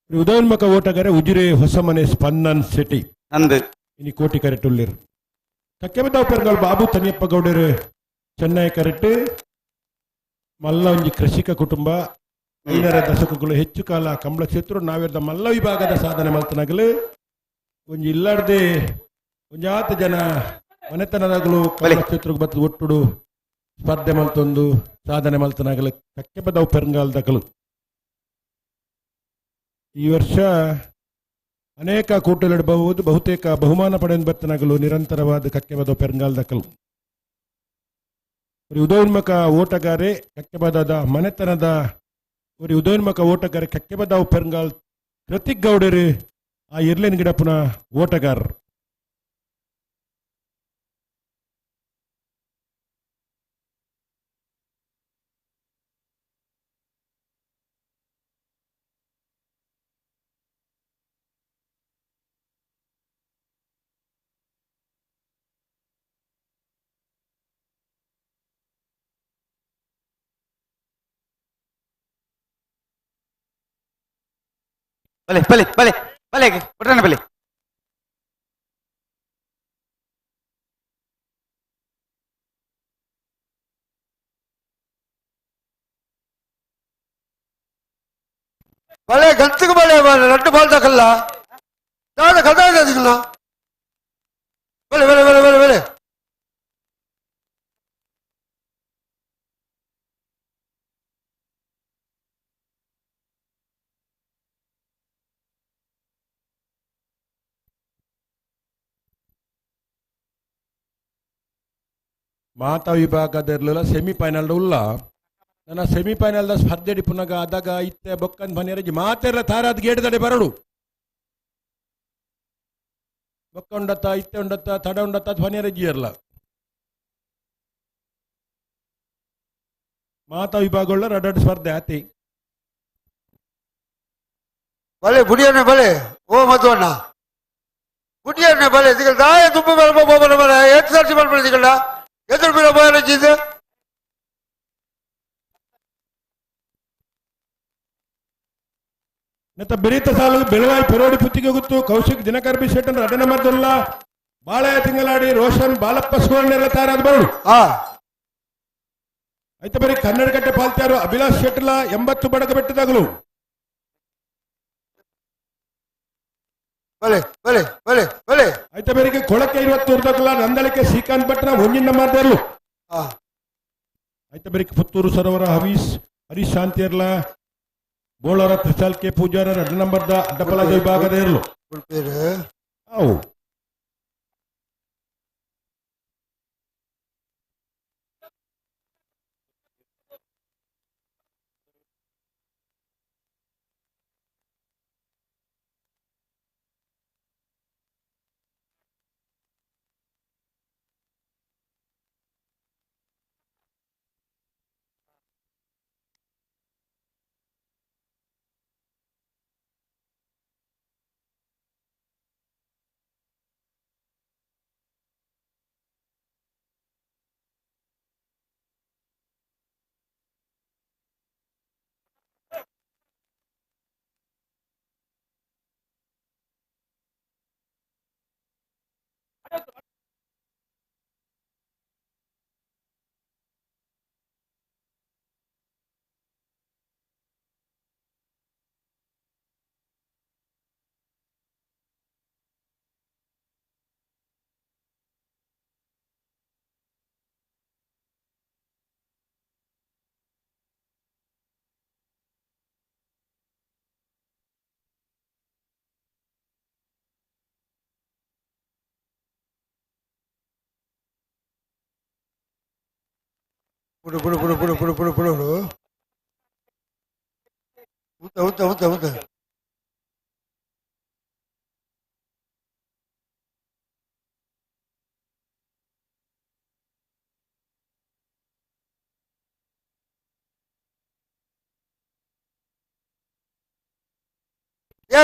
ಉದಯೋನ್ಮುಖ ಓಟಗಾರ ಉಜಿರೆ ಹೊಸಮನೆ ಸ್ಪಂದನ್ ಶೆಟ್ಟಿ ಅಂದು ಇನಿ ಕೋಟಿ ಕರೆಟುಲ್ಲಿರು ಕಕ್ಕೆಬದ ಪೆರ್ಗಲ್ ಬಾಬು ತನಿಯಪ್ಪ ಗೌಡರು ಚೆನ್ನೈ ಕರೆಟ್ ಮಲ್ಲ ಒಂಜಿ ಕೃಷಿಕ ಕುಟುಂಬ 5 ದಶಕಗಳು ಹೆಚ್ಚು ಕಾಲ ಕಮಲ ಕ್ಷೇತ್ರ ನಾವಿರ್ದ ಮಲ್ಲ ವಿಭಾಗದ ಸಾಧನೆ ಮಲ್ತನಾಗಲು ಒಂಜಿ ಇಲ್ಲಾರ್ದೆ ಒಂಜಾತ ಜನ ಮನೆತನದಾಗಲು ಕಮಲ ಕ್ಷೇತ್ರಕ್ಕೆ ಬತ್ತು ಒಟ್ಟುಡು ಸ್ಪರ್ಧೆ ಮಲ್ತೊಂದು ಸಾಧನೆ ಮಲ್ತನಾಗಲು ಕಕ್ಕೆಬದವು ಪೆರಂಗಾಲ್ ದಕಲು ಈ ವರ್ಷ ಅನೇಕ ಕೂಟಗಳಿಡಬಹುದು ಬಹುತೇಕ ಬಹುಮಾನ ಪಡೆದು ಬರ್ತನಾಗಲು ನಿರಂತರವಾದ ಕಕ್ಕೆಬದ ಪೆರಂಗಾಲ್ ದಕಲು ಉದಯೋನ್ಮುಖ ಓಟಗಾರೆ ಕಕ್ಕೆಬದಾದ ಮನೆತನದ ஒரு ಉದಯೋನ್ಮುಖ ಓಟಗಾರ ಕಕ್ಕೆಬದಾವು ಪೆರಂಗಾಲ್ ಕೃತಿಕ್ ಗೌಡರು ಆ ಇರ್ಲೇನ್ ಗಿಡಪ್ಪನ ಓಟಗಾರರು. ಬಲೆ ಬಲೆ ಬಲೆ ಬಲೆ ಕೊಟ್ರಣ ಬಲೆ. ಬಲೆ ಗಂತಿಗೆ ಬಲೆ ಬಲೆ ರಡ್ಡು ಬಾಲ್ ತಕಲ್ಲ ದಾದ ಕದಾ ಅದಿಲ್ಲ. ಬಲೆ ಬಲೆ ಬಲೆ ಬಲೆ ಬಲೆ. ಮಾತಾ ವಿಭಾಗದಿರ್ಲಿಲ್ಲ ಸೆಮಿಫೈನಲ್ ಉಲ್ಲ. ನನ್ನ ಸೆಮಿಫೈನಲ್ the ಸ್ಪರ್ಧೆ ಪುನಗ ಅದಾಗ ಇತ್ತೆ ಬೊಕ್ಕನ್ ಬನ್ನಿರಜಿ ಮಾತೆರ್ಲ ತಾರಾದ್ ಗೇಟ್ ದಡೆ ಬರಡು. ಬೊಕ್ಕ ಉಂಡತ್ತ ಇತ್ತೆ ಉಂಡತ್ತ ತಡ ಉಂಡತ್ತ ಧ್ವನಿಯರಜಿ ಇರ್ಲ. ಮಾತಾ ವಿಭಾಗಗಳ ರಡಡ್ ಸ್ಪರ್ಧೆ ಆತಿ. ಬಲೆ ಬುಡಿಯನ್ನೇ ಬಲೆ ಓ ಮಧುವಣ್ಣ ಬುಡಿಯನ್ನೇ ಬಲೆ ದಿಗಲ್ ದಾಯ ತುಪ್ಪ ಬಲ ಬಲ ಬಲ ಏತ್ ಸರ್ತಿ ಬಲ ದಿಗಲ್ಲ ಎದುರು ಬಿರ ಬಯಲಜಿದೆ. ನೆತ್ತ ಬೆರೀತ ಸಾಲು ಬೆಳವಾಯಿ ಪೆರೋಡಿ ಪುತ್ತಿಗೆ ಗೊತ್ತು ಕೌಶಿಕ್ ದಿನಕರ್ ಬಿ ಶೆಟ್ಟನ್ ರಡನ ಮದ್ದಲ್ಲ ಬಾಳೆಯ ತಿಂಗಳಾಡಿ ರೋಷನ್ ಬಾಲಪ್ಪ ಸುವರ್ಣ ತಾರಾದ ಬರಡು. ಐತ ಬರೀ ಕನ್ನಡ ಕಟ್ಟೆ ಪಾಲ್ತ್ಯಾರು ಅಭಿಲಾಷ್ ಶೆಟ್ಟಲ 80 ಬಡಕ ಬೆಟ್ಟದಾಗಲು. ಬಲೆ ಬಲೆ ಬಲೆ ಬಲೆ. ಐತ ಬೇರಿಗೆ ಕೊಳಕೆ 20 ಉರ್ದಕಲ ನಂದಳಿಕೆ ಶ್ರೀಕಾಂತ್ ಭಟ್ರ ಒಂಜಿನ ಮಾತಾಡಲು. ಐತ ಬೇರಿಗೆ ಪುತ್ತೂರು ಸರೋವರ ಹವೀಸ್ ಹರೀಶ್ ಶಾಂತಿಯರ್ಲ ಬೋಳರ ತ್ರಿಸಾಲ್ ಕೆ ಪೂಜಾರ 2 ನಂಬರ್ದ ಅಡ್ಡಪಲಾಜ ವಿಭಾಗದ ಇರಲು. ಅವು ಬಿಡು ಬಿಡು ಬಿಡು ಬಿಡು ಬಿಡು ಬಿಡು ಬಿಡು ಬಿಡು. ಉಂತ ಉಂತ ಉಂತ ಉಂತ. ಏ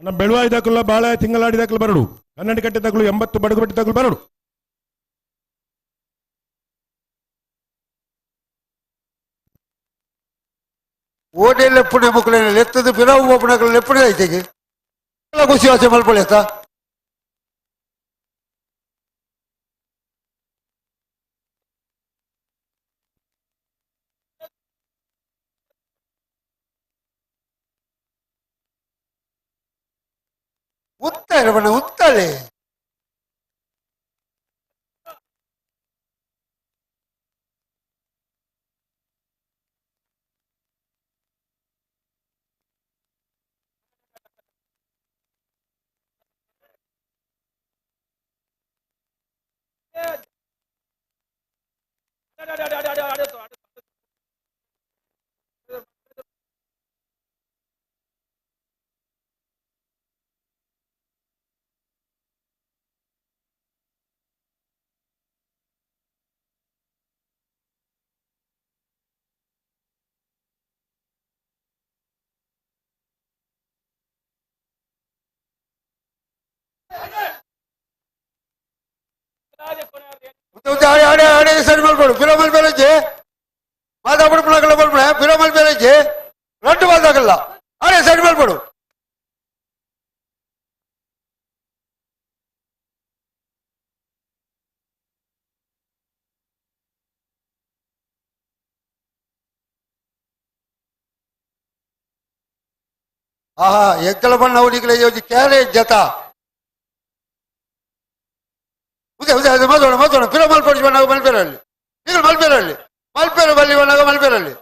ನಮ್ಮ ಬೆಳುವಾಯಿ ದಾಕುಲ ಬಾಳೆ ತಿಂಗಳಾಡಿ ದಾಖಲು ಬರಡು. ಕನ್ನಡಿ ಕಟ್ಟೆ ದಾಖಲು 80 ಬಡಗುಬೆಟ್ಟ ದಾಖಲು ಬರಡು. ಓಟೆಲ್ಲ ಪುಣ್ಯ ಮುಕ್ಕಲೇನ ಎತ್ತದು ಪಿರವು ಒಪ್ಪುನಕಲು ಎಪ್ಪುಣ ಐತೆಗೆ ಖುಷಿ ಆಸೆ ಮಲ್ಪೊಳೆತ್ತ. ಉತ್ತಾರೆ ಬಣ್ಣ ಉತ್ತಾರೆ. ಆಡೆ ಆಡೆ ಆಡೆ ಸರಿ ಮಲ್ಪಡು ಪಿರಮಲ್ ಬೇರೆಜೆ ಮಾತಾಪಡು ಪುಣಕಲ್ಲ ಮಲ್ಪಡೆ ಪಿರಮಲ್ ಬೇರೆಜೆ ರಡ್ಡು ಮಾತಾಗಲ್ಲ ಆಡೆ ಸರಿ ಮಲ್ಪಡು. ಆಹಾ ಎಂಕಲ ಬಣ್ಣ ಅವನಿಗೆ ಯೋಜಿ ಕ್ಯಾರೇಜ್ ಜತ ಉದೆ ಉದೆ ಅದು ಮಲ್ಪೋಣ ಮಲ್ಪೋಣ ಪಿರ ಮಲ್ಪೊಡಿ ಬಣ್ಣಾಗ ಮಲ್ಪೇರಲ್ಲಿ ಈಗ ಮಲ್ಪೇರಲ್ಲಿ ಮಲ್ಪೇರು ಬಲ್ಲಿ ಬಣ್ಣಾಗ ಮಲ್ಪೇರಲ್ಲಿ.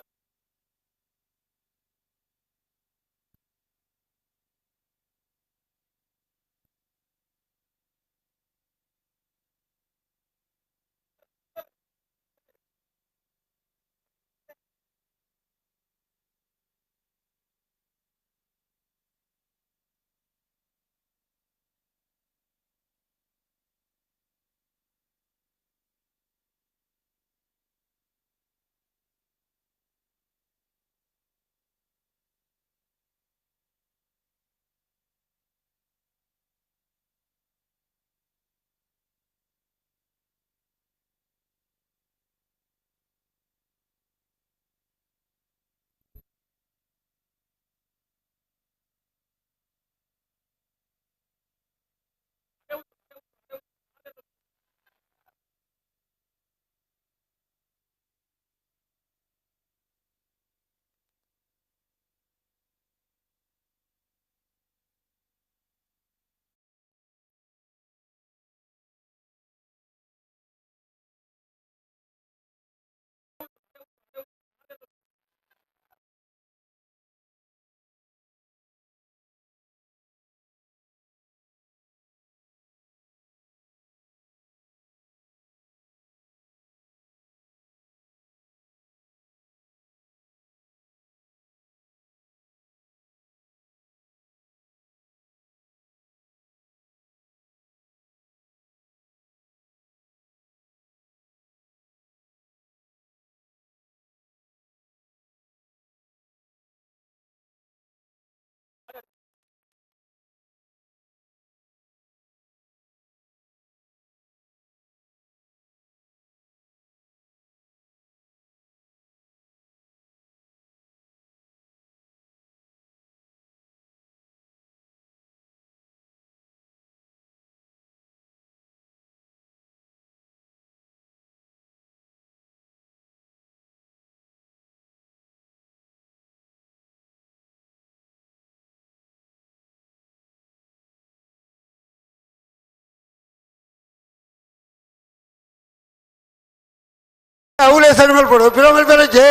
ಅವಳೇ ಸರಿ ಮಲ್ಪಡು ಪಿರಮಲ್ ಬೇರೆಜೆ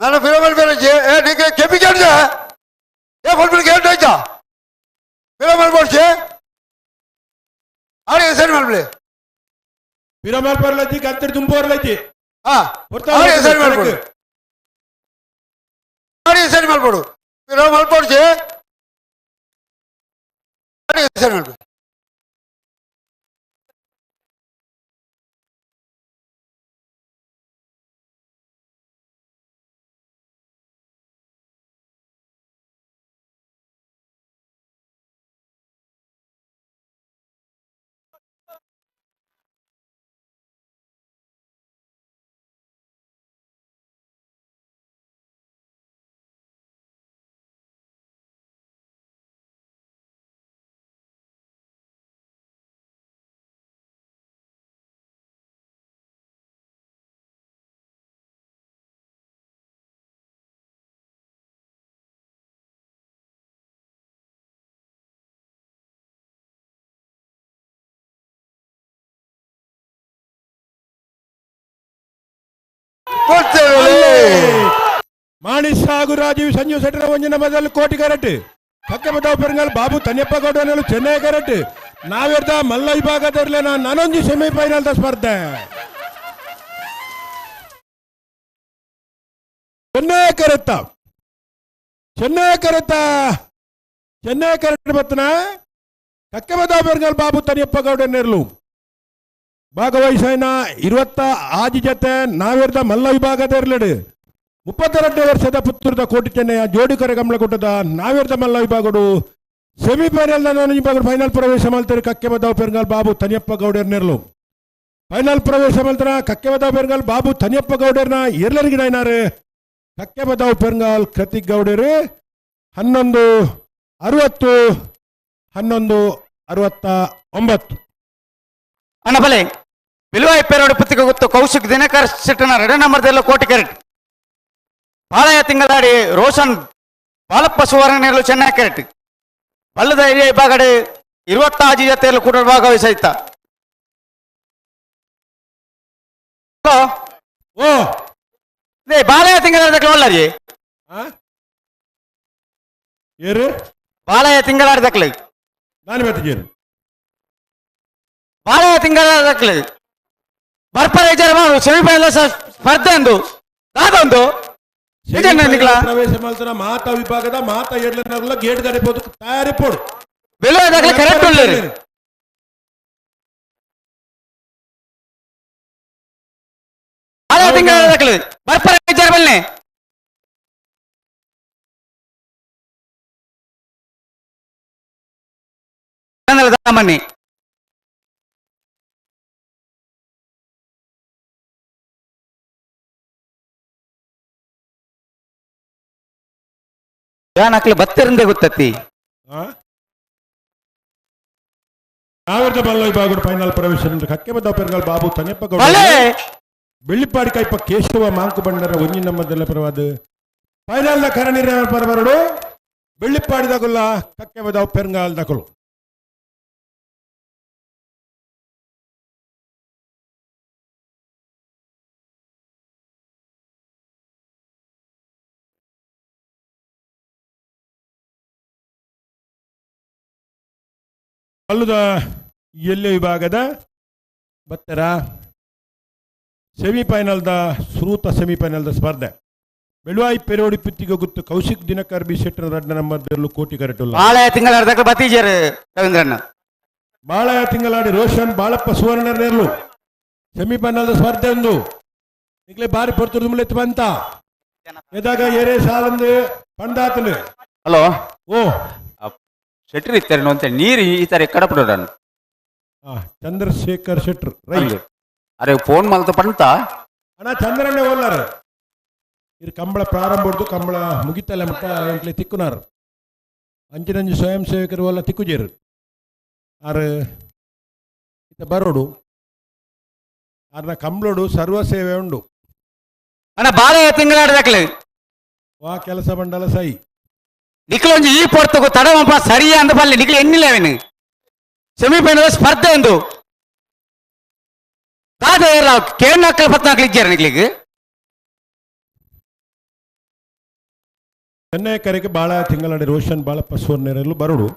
ನಾನು ಪಿರಮಲ್ ಬೇರೆಜೆ ಏ ನಿಂಗೆ ಕೆಪಿ ಕೇಳಿದೆ ಏ ಫೋನ್ ಕೇಳ್ತಾ ಪಿರಮಲ್ ಬೋಡ್ಚೆ ಆಡೆ ಸರಿ ಮಲ್ಪಲೆ. ಪಿರಮಲ್ ಪರ್ಲಜ್ಜಿ ಕತ್ತರಿ ತುಂಬು ಬರ್ಲಜ್ಜಿ. ಹಾ ಆಡೆ ಸರಿ ಮಲ್ಪಡು ಆಡೆ ಸರಿ ಮಲ್ಪಡು ಪಿರಮಲ್ ಬೋಡ್ಚೆ ಆಡೆ ಸರಿ ಮಲ್ಪಡು. ಮಾಣಿ ಸಾಗು ರಾಜೀವ್ ಸಂಜು ಸೆಟ್ಟರ ಒಂಜಿನ ಮೊದಲು ಕೋಟಿ ಕರೆಟ್ ಕಕ್ಕೆ ಪೆರಂಗಾಲ್ ಬಾಬು ತನಿಯಪ್ಪ ಗೌಡನಲು ಚೆನ್ನೈ ಕರೆಟ್ ನಾವಿರ್ದ ಮಲ್ಲ ವಿಭಾಗದರ್ಲೆ ನಾನೊಂದು ಸೆಮಿಫೈನಲ್ the ಸ್ಪರ್ಧೆ. ಚೆನ್ನೈ ಕರೆತ್ತ ಚೆನ್ನೈ ಕರೆತ್ತ ಚೆನ್ನೈ ಕರೆಟ್ ಬತ್ತನ ಕಕ್ಕೆ ಪೆರಂಗಾಲ್ ಬಾಬು ತನಿಯಪ್ಪ ಗೌಡನೆರ್ಲು ಭಾಗವಹಿಸೈನ 26 ಜತೆ ನಾವಿರ್ದ ಮಲ್ಲ ವಿಭಾಗದ 32 ವರ್ಷದ ಪುತ್ತೂರದ ಕೋಟಿ ಚೆನ್ನಯ್ಯ ಜೋಡಿ ಕರೆ ಕಮಲಕೂಟದ ನಾವಿರ್ದ ಮಲ್ಲ ವಿಭಾಗಡು ಸೆಮಿಫೈನಲ್ ವಿಭಾಗ ಫೈನಲ್ ಪ್ರವೇಶ ಮಾಡ್ತಾರೆ ಕಕ್ಕೆ ಬದಾವ್ ಪೆರ್ಗಾಲ್ ಬಾಬು ತನಿಯಪ್ಪ ಗೌಡರ್ ನೆರ್ಲು. ಫೈನಲ್ ಪ್ರವೇಶ ಮಾಡ್ತಾರ ಕಕ್ಕೆ ಬದಾವ್ ಪೆರ್ಗಾಲ್ ಬಾಬು ತನಿಯಪ್ಪ ಗೌಡರ್ನ ಎಲ್ಲರಿಗೆ ನಾಯ್ನಾರು ಕಕ್ಕೆ ಬದಾವ್ ಪೆರ್ಗಾಲ್ ಕೃತಿಕ್ ಗೌಡರು 11:60 11:69. ಅಣ್ಣ ಬಲೆ ಬಿಲುವಾಯಿ ಪೇರೋಡು ಪುತ್ತಿಗೆ ಗೊತ್ತು ಕೌಶಿಕ್ ದಿನಕರ್ ಶೆಟ್ಟನ 2 ನಂಬರ್ದೆಲ್ಲ ಕೋಟಿ ಕರೆಟ್ ಬಾಳಯ್ಯ ತಿಂಗಳಾಡಿ ರೋಷನ್ ಬಾಲಪ್ಪ ಸುವರ್ಣನೆರಳು ಚೆನ್ನೈ ಕರೆಟ್ ಬಲ್ಲದ ಹಿರಿಯ ವಿಭಾಗಡೆ 26 ಜೊತೆಯಲ್ಲೂ ಕೂಡ ಭಾಗವಹಿಸೈತ. ಓ ಬಾಲಯ್ಯ ತಿಂಗಳಾಡಿದಕ್ಲೆ ಒಳ್ಳರಿ ಏರು ಬಾಲಯ್ಯ ತಿಂಗಳಾಡಿದಕ್ಲೆ ನಾನು ಬತ್ತಿಗೇರು ಬಾಲಯ್ಯ ತಿಂಗಳಾಡಿದಕ್ಲೆ ಬರ್ಪರ ಸೆಮಿಫೈನಲ್ ಸ್ಪರ್ಧೆ ಒಂದು ದಾದೊಂದು ಪ್ರವೇಶ ಮಾಡ್ತಾರ ಮಾತಾ ವಿಭಾಗದ ಮಾತಾ ಎರಡನೇ ಗೇಟ್ ಗಾಡಿ ಪೋದು ತಯಾರಿ ಪೋಡು ಬೆಲೆ ಕರೆಕ್ಟ್ ಉಳ್ಳೇರಿ ಬಾಲಯ್ಯ ತಿಂಗಳಾಡಿದಕ್ಲೆ ಬರ್ಪರ ಬಲ್ಲೆ ದಾಮನ್ನಿ ಯಾನಕ್ಲೆ ಬತ್ತಿರಂದೆ ಗೊತ್ತತ್ತಿ. ನಾವಿರ್ದ ಮಲ್ಲ ವಿಭಾಗದ ಫೈನಲ್ ಪ್ರವೇಶ ಕಕ್ಕೆ ಬದ್ದ ಪೆರ್ಗಾಲ್ ಬಾಬು ತನಿಯಪ್ಪ ಗೌಡ ಬೆಳ್ಳಿಪಾಡಿ ಕೈಪ ಕೇಶವ ಮಾಂಕು ಬಂಡರ ಒಂಜಿ ನಮ್ಮದೆಲ್ಲ ಪರವಾದ ಫೈನಲ್ ಕರಣಿರ ಪರಬರಡು ಬೆಳ್ಳಿಪಾಡಿ ದಗುಲ್ಲ ಕಕ್ಕೆ ಬದಾವ್ ಪೆರ್ಗಾಲ್ ದಕಲು. ಅಲ್ಲದ ಎಲ್ಲೆ ವಿಭಾಗದ ಬತ್ತರ ಸೆಮಿಫೈನಲ್ದ ಶ್ರೂತ ಸೆಮಿಫೈನಲ್ದ ಸ್ಪರ್ಧೆ ಬೆಳುವಾಯಿ ಪೆರೋಡಿ ಪಿತ್ತಿಗೆ ಗುತ್ತು ಕೌಶಿಕ್ ದಿನಕರ್ ಬಿ ಶೆಟ್ಟರ್ 2 ನಂಬರ್ ಕೋಟಿ ಕರೆಟುಲ್ಲ. ಬಾಳಯ್ಯ ತಿಂಗಳಾಡಿದಕ್ಲೆ ಬತ್ತೀಜರು ರವೀಂದ್ರಣ್ಣ. ಬಾಳಯ್ಯ ತಿಂಗಳಾಡಿ ರೋಷನ್ ಬಾಳಪ್ಪ ಸುವರ್ಣರ್ನೆರ್ಲು ಸೆಮಿಫೈನಲ್ದ ಸ್ಪರ್ಧೆ ಒಂದು ಈಗಲೇ ಬಾರಿ ಪೊರ್ತುರ್ದು ಮುಲೆತ್ತು ಬಂತ ಎದಾಗ ಏರೇ ಸಾಲಂದು ಪಂಡಾತನು. ಹಲೋ ಓ ಶೆಟ್ರ್ ಇತ್ತಾರೆ ಅಂತ ನೀರು ಈ ತರ ಕಡಪಡೋಣ. ಚಂದ್ರಶೇಖರ್ ಶೆಟ್ರ್ ರೈಟ್. ಅರೆ ಫೋನ್ ಮಲ್ತ ಪಂತ ಅಣ್ಣ ಚಂದ್ರಣ್ಣ ಓಲಾರ ಇರು ಕಂಬಳ ಪ್ರಾರಂಭ ಹೊಡ್ದು ಕಂಬಳ ಮುಗಿತಲ್ಲ ಮಟ್ಟ ಎಂಟ್ಲೆ ತಿಕ್ಕುನಾರು ಅಂಚಿನಂಜಿ ಸ್ವಯಂ ಸೇವಕರು ಎಲ್ಲ ತಿಕ್ಕುಜೇರು ಆರು ಇತ್ತ ಬರೋಡು ಆರ್ನ ಕಂಬಳೋಡು ಸರ್ವ ಸೇವೆ ಉಂಡು. ಅಣ್ಣ ಬಾಳಯ್ಯ ತಿಂಗಳಾಡಿದಕ್ಲೆ ವಾ ಕೆಲಸ ಬಂಡಲ ಸೈ ನಿಖಲೊಂಜಿ ಈ ಪೊರ್ತುಗು ತಡಮಪ್ಪ ಸರಿಯಾ ಅಂದ ಬಲ್ಲೆ ನಿಖಲ್ ಎನ್ನಿಲ್ಲ ಅವನು ಸೆಮಿಫೈನಲ್ ಸ್ಪರ್ಧೆ ಒಂದು ದಾದ ಕೇಳ್ ಪತ್ನಾಕ್ಲು ಇಜ್ಜಾರ ನಿಕ್ಲಿಗೆ. ಚೆನ್ನೈ ಕರೆಗೆ ಬಾಳ ತಿಂಗಳಾಡಿ ರೋಷನ್ ಬಾಳಪ್ಪ ಸುವರ್ಣರಲ್ಲೂ ಬರೋಡು.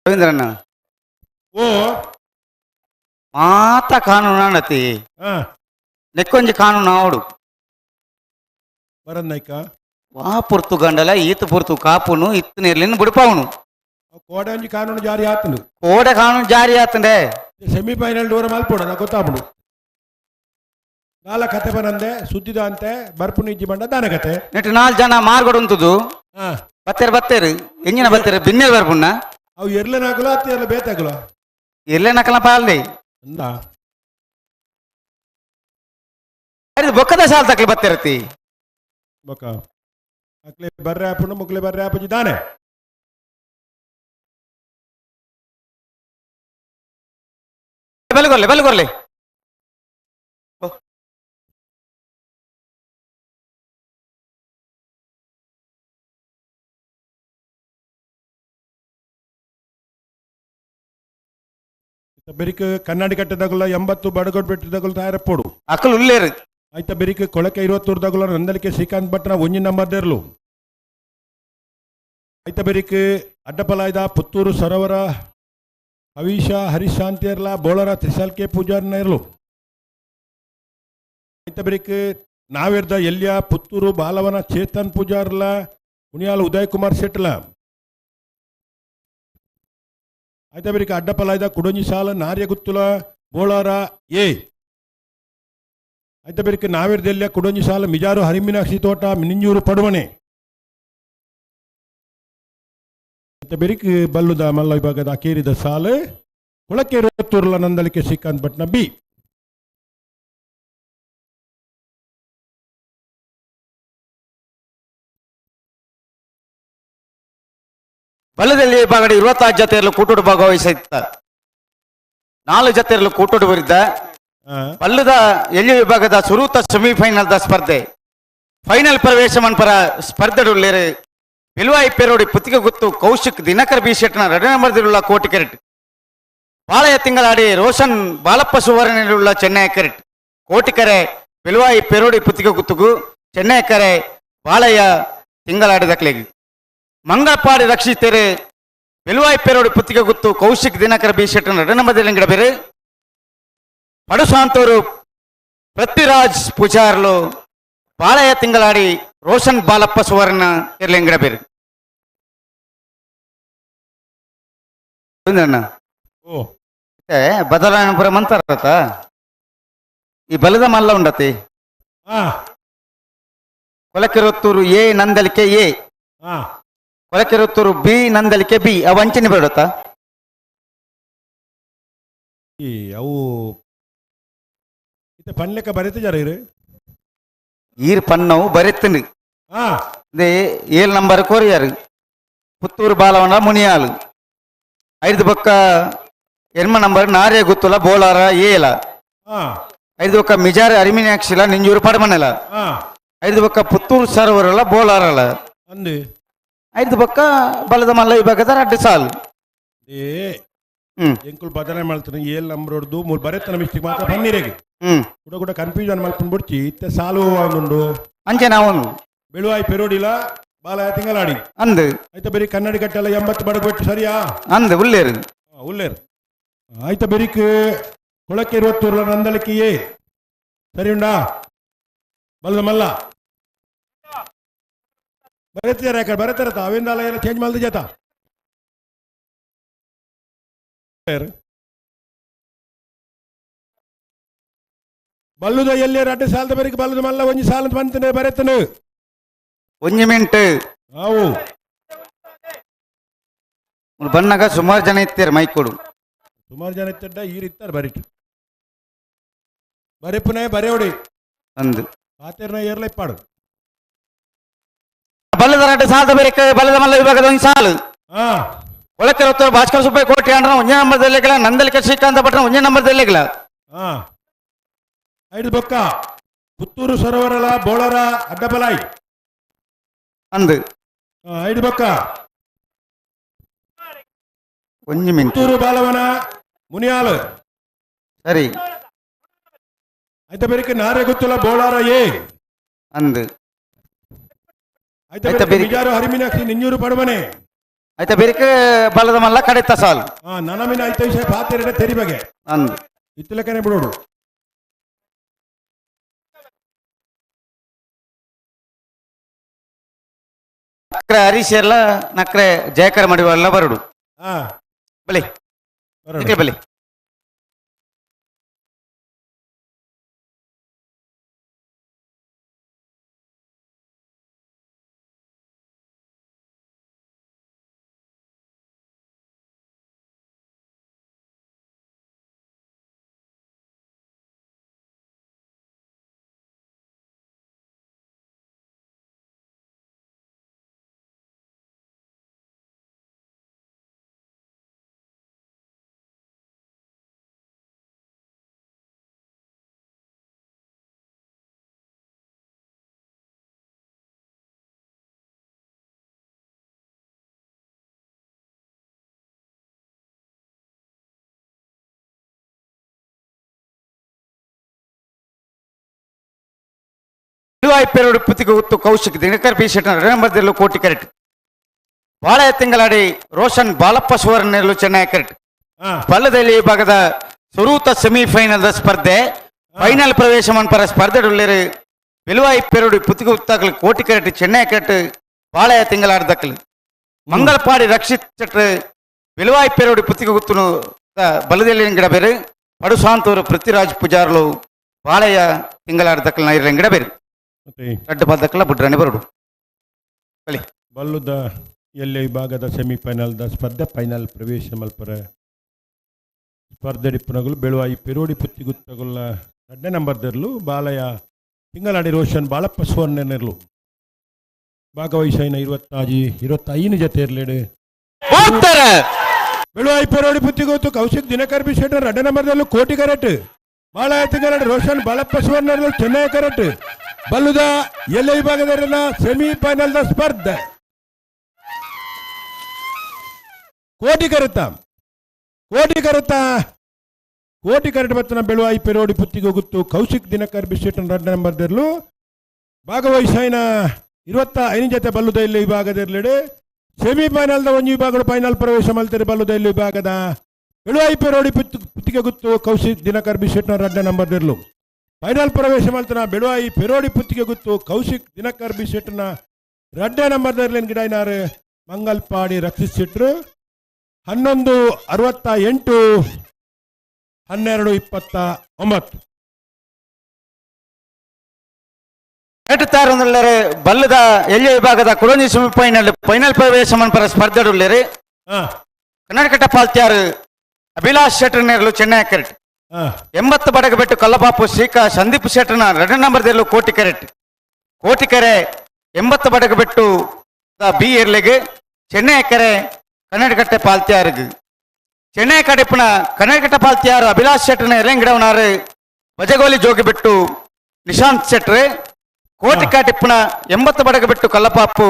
ರವೀಂದ್ರಣ್ಣ ಓ ಮಾತ ಕಾನೂನು ಅಣ್ಣತಿ ನೆಕ್ಕೊಂಜಿ ಕಾನೂನು ಆವಡು ಬರನ್ನಾಯ್ಕ ವಾ ಪೊರ್ತು ಗಂಡಲ ಈತ ಪೊರ್ತು ಕಾಪುನು ಇತ್ತು ನೀರ್ಲಿನ ಬುಡಿಪಾವನು ಕೋಡೆ ಒಂಜಿ ಕಾನೂನು ಜಾರಿ ಆತನು ಕೋಡೆ ಕಾನೂನು ಜಾರಿ ಆತಂಡೆ ಸೆಮಿಫೈನಲ್ ಡೋರ ಮಲ್ಪೋಡ ನಾ ಗೊತ್ತಾಪುಡು ನಾಲ ಕತೆ ಬರಂದೆ ಸುದ್ದಿದ ಅಂತೆ ಬರ್ಪುನು ಇಜ್ಜಿ ಬಂಡ ದಾನ ಕತೆ ನೆಟ್ಟು 4 ಜನ ಮಾರ್ಗಡು ಉಂಟುದು ಬತ್ತೇರು ಬತ್ತೇರು ಎಂಜಿನ ಬತ್ತೇರು ಬಿನ್ನೆ ಬರ್ಪುಣ್ಣ ಅವು ಎರ್ಲೆನಾಕಲ ಅತ್ತ ಎರ್ಲೆ ಬೇತಾಕಲ ಎರ್ಲೆನಾಕಲ ಪಾಲ್ದೆ ಅಂದ ಅದು ಬೊಕ್ಕದ ಸಾಲ್ ತಕ್ಲಿ ಬತ್ತಿರತಿ ಬೊಕ್ಕ ಅಕ್ಲೆ ಬರ್ರೆ ಆಪುಂಡು ಮುಕ್ಲೆ ಬರ್ರೆ ಆಪುಜಿ ದಾನೆ. ಬಲ್ಗೊರ್ಲೆ ಬಲ್ಗೊರ್ಲೆ. ಬೆರಿಕ್ ಕನ್ನಡಿ ಕಟ್ಟದಾಗಲ 80 ಬಡಗೋಡ್ ಬೆಟ್ಟದಾಗಲ ತಯಾರಪ್ಪೋಡು. ಅಕಲ್ ಉಲ್ಲೇರು. ಆಯ್ತ ಬೆರಿಕ್ ಕೊಳಕೆ 20 ನಂದಲಿಕೆ ಶ್ರೀಕಾಂತ್ ಭಟ್ನ 1 ನಂಬರ್ ದೇರ್ಲು. ಆಯ್ತ ಬೆರಿಕ್ ಅಡ್ಡಪಲಾಯ್ದ ಪುತ್ತೂರು ಸರೋವರ ಹವೀಶ ಹರೀಶ್ ಶಾಂತಿಯರ್ಲ ಬೋಳರ ತ್ರಿಸಾಲ್ಕೆ ಪೂಜಾರ್ನ ಇರ್ಲು. ಆಯ್ತ ಬೆರಿಕ್ ನಾವಿರ್ದ ಎಲ್ಯ ಪುತ್ತೂರು ಬಾಲವನ ಚೇತನ್ ಪೂಜಾರ್ಲ ಮುನಿಯಾಲ ಉದಯ್ ಕುಮಾರ್ ಶೆಟ್ಲ. ಆಯ್ತ ಬೆರಿಕ್ ಅಡ್ಡಪಲಾಯ್ದ ಕುಡೊಂಜಿ ಸಾಲ ನಾರ್ಯಗುತ್ತುಲ ಬೋಳಾರ ಎ. ಆಯ್ತ ಬೆರಿಕ್ ನಾವಿರ್ದೆಲ್ಯ ಕುಡೊಂಜಿ ಸಾಲ ಮಿಜಾರು ಹರಿಮೀನಾಕ್ಷಿ ತೋಟ ನಿಂಜೂರು ಪಡುವಣೆ. ಆಯ್ತ ಬೆರಿಕ್ ಬಲ್ಲುದ ಮಲ್ಲ ವಿಭಾಗದ ಅಕೇರಿದ ಸಾಲು ಕೊಳಕೆ ನಂದಲಿಕೆ ಶ್ರೀಕಾಂತ್ ಭಟ್ನ ಬಿ. ಬಲ್ಲದಲ್ಲಿ ವಿಭಾಗದ 26 ಜೊತೆಯಲ್ಲೂ ಕೂಟೋಡು ಭಾಗವಹಿಸಿದ್ದ 4 ಜೊತೆಯಲ್ಲೂ ಕೂಟೋಡು ಬರಿದ್ದ ಬಲ್ಲದ ಎಲ್ಲಿ ವಿಭಾಗದ ಸುರೂತ ಸೆಮಿಫೈನಲ್ the ಸ್ಪರ್ಧೆ ಫೈನಲ್ ಪ್ರವೇಶ ಮನ್ಪರ ಸ್ಪರ್ಧೆಡುಳ್ಳೇರು ಬಿಲ್ವಾಯಿ ಪೇರೋಡಿ ಪುತ್ತಿಗೆ ಗುತ್ತು ಕೌಶಿಕ್ ದಿನಕರ್ ಬಿ ಶೆಟ್ನ 2 ನಂಬರ್ದಿರುಳ್ಳ ಕೋಟಿ ಕೆರೆಟ್ ಬಾಳೆಯ ತಿಂಗಳಾಡಿ ರೋಷನ್ ಬಾಲಪ್ಪ ಸುವರ್ಣನಿರುಳ್ಳ ಚೆನ್ನೈ ಕೆರೆಟ್ ಕೋಟಿಕೆರೆ ಬಿಲ್ವಾಯಿ ಪೇರೋಡಿ ಪುತ್ತಿಗೆ ಗುತ್ತುಗು ಚೆನ್ನೈ ಕೆರೆ ಬಾಳೆಯ ತಿಂಗಳಾಡಿ ದಕ್ಲೆಗೆ ಮಂಗಳಪಾಡಿ ರಕ್ಷಿತೇರೆ ಬೆಲುವಾಯಿ ಪೇರೋಡಿ ಪುತ್ತಿಗೆ ಗುತ್ತು ಕೌಶಿಕ್ ದಿನಕರ ಬಿ ಶೆಟ್ಟನ 2 ನಂಬರ್ ಬೇರೆ ಪಡುಸಾಂತವರು ಪೃಥ್ವಿರಾಜ್ ಪೂಜಾರ್ಲು ಬಾಳೆಯ ತಿಂಗಳಾಡಿ ರೋಷನ್ ಬಾಲಪ್ಪ ಸುವರ್ಣ ಇರ್ಲಿಂಗಡ ಬೇರೆ. ಬದಲಾವಣೆಪುರ ಮಂತಾರತ ಈ ಬಲದ ಮಲ್ಲ ಉಂಡತಿ Kolakerottur A Nandalike A Kolakerottur B Nandalike B ಅವು ಅಂಚಿನ ಬೇಡತ್ತ ಅವು ಪನ್ಲೆಕ್ಕ ಬರೆತಿದ್ದಾರೆ ಇರು ಈರ್ ಪನ್ನವು ಬರೆತ್ತನು 7 ನಂಬರ್ ಕೋರಿಯಾರು ಪುತ್ತೂರು ಬಾಲವನ ಮುನಿಯಾಲು 5 ಬೊಕ್ಕ 8 ನಂಬರ್ ನಾರೇ ಗುತ್ತುಲ ಬೋಲಾರ ಏಲ 5 ಬೊಕ್ಕ ಮಿಜಾರ್ ಅರಿಮಿನಾಕ್ಷಿಲ ನಿಂಜೂರು ಪಡಮನೆಲ 5 ಬೊಕ್ಕ ಪುತ್ತೂರು ಸರೋವರಲ ಬೋಲಾರಲ ಅಂದು 5 ಬೊಕ್ಕ ಬಲದ ಮಲ್ಲ ವಿಭಾಗದ 2 ಸಾಲು ಎಂಕುಲ್ ಬದನೆ ಮಾಡ್ತಾನೆ 7 ನಂಬರ್ ಹೊಡೆದು 3 ಬರೆತನ ಮಿಸ್ಟೇಕ್ ಮಾತ್ರ ಪನ್ನೀರಿಗೆ ಕೂಡ ಕೂಡ ಕನ್ಫ್ಯೂಷನ್ ಮಾಡ್ಕೊಂಡು ಬಿಡ್ಚಿ ಇತ್ತೆ ಸಾಲು ಒಂದುಂಡು ಅಂಚೆ ನಾವು ಬೆಳುವಾಯಿ ಪೆರೋಡಿಲ ಬಾಲ ತಿಂಗಳಾಡಿ ಅಂದು ಆಯ್ತಾ ಬರೀ ಕನ್ನಡಿ ಕಟ್ಟೆಲ್ಲ 80 ಬಡಗು ಸರಿಯಾ ಅಂದು ಉಲ್ಲೇರು ಉಲ್ಲೇರು ಆಯ್ತಾ ಬೆರಿಕ್ ಕೊಳಕ್ಕೆ 20 ನಂದಲಿಕ್ಕೆ ಎ ಸರಿ ಉಂಡಾ ಬಲ್ಲ ಮಲ್ಲ ಬರತ್ತಾರೆ ಯಾಕೆ ಬರತ್ತಾರ ಅವಿಂದ ಎಲ್ಲ ಚೇಂಜ್ ಮಾಡ್ದ ಜಾತ ಬಲ್ಲುದ ಎಲ್ಲಿ ರಡ್ಡು ಸಾಲದ ಬರಿಗೆ ಬಲ್ಲದ ಮಲ್ಲ ಒಂಜಿ ಸಾಲ ಬಂತನೆ ಬರತ್ತನು ಒಂಜಿ ಮಿಂಟ್ ಅವು ಬನ್ನಾಗ ಸುಮಾರು ಜನ ಇತ್ತೀರ ಮೈಕೊಡು ಸುಮಾರು ಜನ ಇತ್ತಡ್ಡ ಈರ್ ಇತ್ತಾರೆ ಬರಿಟ್ ಬರೆಪುನೇ ಬರೆಯೋಡಿ ಅಂದು ಆತೇರ್ನ ಏರ್ಲ ಇಪ್ಪಾಡು ಬಲ್ಲದ ರಡ್ಡು ಸಾಲದ ಬೇರೆ ಬಲ್ಲದ ಮಲ್ಲ ವಿಭಾಗದ ಒಂದು ಸಾಲು ಒಳಕೆರೊತ್ತರು ಭಾಸ್ಕರ ಸುಬ್ಬಯ್ಯ ಕೋಟಿ ಅಂಡ್ರ ಒಂಜೇ ನಂಬರ್ ದಲ್ಲಿಗಳ ನಂದಲಿಕ ಶ್ರೀಕಾಂತ ಭಟ್ರ ಒಂಜೇ ನಂಬರ್ ದಲ್ಲಿಗಳ ಐದು ಬೊಕ್ಕ ಪುತ್ತೂರು ಸರೋವರಲ ಬೋಳರ ಅಡ್ಡಬಲಾಯಿ ಅಂದು ಐದು ಬೊಕ್ಕ ಒಂಜಿ ಮಿಂಟ್ ಪುತ್ತೂರು ಬಾಲವನ ಮುನಿಯಾಲು ಸರಿ ಆಯ್ತ ಬೇರೆ ನಾರೆ ಗೊತ್ತಿಲ್ಲ ಬೋಳಾರ ಎ ಅಂದು ಆಯ್ತ ಬೇರೆ ಬಿಜಾರು ಹರಿಮೀನಾಕ್ಷಿ ನಿಂಜೂರು ಪಡವನೆ ಆಯ್ತ ಬೇರೆ ಬಲದ ಮಲ್ಲ ಕಡೆತ ಸಾಲು ನನಮಿನ ಐತ ವಿಷಯ ಪಾತೆರಡ ತೆರಿ ಬಗೆ ಅಂದು ಇತ್ತಲಕನೆ ಬಿಡೋಡು ನಕ್ರೆ ಹರೀಶ್ ಎಲ್ಲ ನಕ್ರೆ ಜಯಕರ ಮಡಿವಾಳ ಬರಡು ಬಲಿ ಬಲಿ. ಬೆಳುವಾಯಿ ಪೆರೋಡು ಪುತ್ತಿಗೆ ಉತ್ತು ಕೌಶಿಕ್ ದಿನಕರ್ ಬಿ ಶೆಟ್ಟರ್ ನಂಬರ್ ದೆರ್ಲು ಕೋಟಿ ಕರೆಟ್ ಬಾಳೆಯ ತಿಂಗಳಾಡಿ ರೋಷನ್ ಬಾಲಪ್ಪ ಸುವರ್ಣೆರ್ಲು ಚೆನ್ನೈ ಕರೆಟ್ ಪಲ್ಲದಲ್ಲಿ ವಿಭಾಗದ ಸುರೂತ ಸೆಮಿಫೈನಲ್ ಸ್ಪರ್ಧೆ ಫೈನಲ್ ಪ್ರವೇಶ ಮನ್ಪರ ಸ್ಪರ್ಧೆ ಉಳ್ಳೇರು ಬೆಳುವಾಯಿ ಪೆರೋಡು ಪುತ್ತಿಗೆ ಉತ್ತಾಕಲು ಕೋಟಿ ಕರೆಟ್ ಚೆನ್ನೈ ಕರೆಟ್ ಬಾಳೆಯ ತಿಂಗಳಾಡ್ದಕ್ಕಲು ಮಂಗಳಪಾಡಿ ರಕ್ಷಿತ್ ಚಟ್ರು ಬೆಳುವಾಯಿ ಪೆರೋಡು ಪುತ್ತಿಗೆ ಗುತ್ತುನು ಬಲದಲ್ಲಿ ಗಿಡ ಬೇರೆ ಪಡುಸಾಂತೂರು ಪೃಥ್ವಿರಾಜ್ ಪೂಜಾರ್ಲು ಬಾಳೆಯ ತಿಂಗಳಾಡ್ದಕ್ಕಲ್ ನೈರ ಗಿಡ ಬೇರೆ ರಡ್ಡು ಪದಕ್ಕಲ ಬುಡ್ರನೆ ಬರುಡು ಬಲಿ. ಬಲ್ಲುದ ಎಲ್ಲೆ ವಿಭಾಗದ ಸೆಮಿಫೈನಲ್ದ ಸ್ಪರ್ಧೆ ಫೈನಲ್ ಪ್ರವೇಶ ಮಲ್ಪರ ಸ್ಪರ್ಧೆ ಡಿಪ್ಪನಗಳು ಬೆಳುವಾಯಿ ಪೆರೋಡಿ ಪುತ್ತಿಗುತ್ತಗುಲ್ಲ ಎರಡನೇ ನಂಬರ್ ದರ್ಲು ಬಾಲಯ ತಿಂಗಳಾಡಿ ರೋಷನ್ ಬಾಳಪ್ಪ ಸುವರ್ಣನೆರ್ಲು ಭಾಗವಹಿಸೈನ 25 ಜೊತೆ ಇರ್ಲೇಡು ಬೆಳುವಾಯಿ ಪೆರೋಡಿ ಪುತ್ತಿಗುತ್ತು ಕೌಶಿಕ್ ದಿನಕರ್ ಬಿ ಶೆಟ್ಟರ್ ಎರಡನೇ ನಂಬರ್ದಲ್ಲೂ ಕೋಟಿ ಕರೆಟ್ ಬಾಲಯ ತಿಂಗಳಾಡಿ ರೋಷನ್ ಬಾಳಪ್ಪ ಸುವರ್ಣರ್ಲು ಚೆನ್ನೈ ಕರೆಟ್ ಬಲ್ಲುದ ಎಲ್ಲ ವಿಭಾಗದ ಸೆಮಿಫೈನಲ್ದ ಸ್ಪರ್ಧೆ ಕೋಟಿ ಕರೆತ ಕೋಟಿ ಕರೆತ ಕೋಟಿ ಕರೆಟ್ ಬತ್ತನ ಬೆಳುವಾಯಿ ಪೆರೋಡಿ ಪುತ್ತಿಗೆ ಹೋಗುತ್ತು ಕೌಶಿಕ್ ದಿನಕರ್ ಬಿಶೆಟ್ಟನ್ ಎರಡನೇ ನಂಬರ್ ದರ್ಲು ಭಾಗವಹಿಸೈನ 25 ಜೊತೆ ಬಲ್ಲುದ ಇಲ್ಲಿ ವಿಭಾಗದಿರ್ಲಿಡು ಸೆಮಿಫೈನಲ್ದ ಒಂದು ವಿಭಾಗಗಳು ಫೈನಲ್ ಪ್ರವೇಶ ಮಲ್ತಾರೆ ಬಲ್ಲುದ ಇಲ್ಲಿ ವಿಭಾಗದ ಬೆಳುವಾಯಿ ಪೆರೋಡಿ ಪುತ್ತಿಗೆ ಗುತ್ತು ಕೌಶಿಕ್ ದಿನಕರ್ ಬಿಶೆಟ್ಟನ ಎರಡನೇ ನಂಬರ್ ದಿರ್ಲು ಫೈನಲ್ ಪ್ರವೇಶ ಮಲ್ತನ ಬೆಳುವಾಯಿ ಪೆರೋಡಿ ಪುತ್ತಿಗೆ ಗುತ್ತು ಕೌಶಿಕ್ ದಿನಕರ್ ಬಿಶೆಟ್ಟನ ಎರಡನೇ ನಂಬರ್ ದರ್ಲಿನ ಗಿಡೈನಾರು ಮಂಗಲ್ಪಾಡಿ ರಕ್ಷಿತ್ ಶೆಟ್ರು 11:68 12:29 ಎಟ್ಟುತ್ತಾರೊಂದುಳ್ಳೇರು ಬಲ್ಲದ ಎಲ್ಯ ವಿಭಾಗದ ಕುಡೊಂಜಿ ಸೆಮಿಫೈನಲ್ ಫೈನಲ್ ಪ್ರವೇಶ ಮನ್ಪರ ಸ್ಪರ್ಧೆ ಉಳ್ಳೇರು ಕನ್ನಡಕಟ್ಟ ಪಾಲ್ತ್ಯಾರು ಅಭಿಲಾಷ್ ಶೆಟ್ಟರ್ನೇರ್ಲು ಚೆನ್ನೈ ಕರೆಟ್ 80 ಬಡಗಬೆಟ್ಟು ಕಲ್ಲಪಾಪು ಶ್ರೀಕಾ ಸಂದೀಪ್ ಶೆಟ್ಟರ್ನ ಎರಡನೇ ನಂಬರ್ ದೆರ್ಲು ಕೋಟಿ ಕರೆಟ್ ಕೋಟಿ ಕೆರೆ 80 ಬಡಗಬೆಟ್ಟು ಬಿ ಎರ್ಲೆಗ್ ಚೆನ್ನೈ ಕೆರೆ ಕನ್ನಡಕಟ್ಟೆ ಪಾಲ್ತ್ಯಾರಿಗೆ ಚೆನ್ನೈ ಕಡೆಪುನ ಕನ್ನಡಕಟ್ಟ ಪಾಲ್ತ್ಯಾರು ಅಭಿಲಾಷ್ ಶೆಟ್ಟರ್ನ ಎರೆಂಗಿಡವನಾರು ಬಜಗೋಲಿ ಜೋಗಿಬೆಟ್ಟು ನಿಶಾಂತ್ ಶೆಟ್ರು ಕೋಟಿ ಕಾಟಿಪ್ಪನ 80 ಬಡಗಬೆಟ್ಟು ಕಲ್ಲಪಾಪು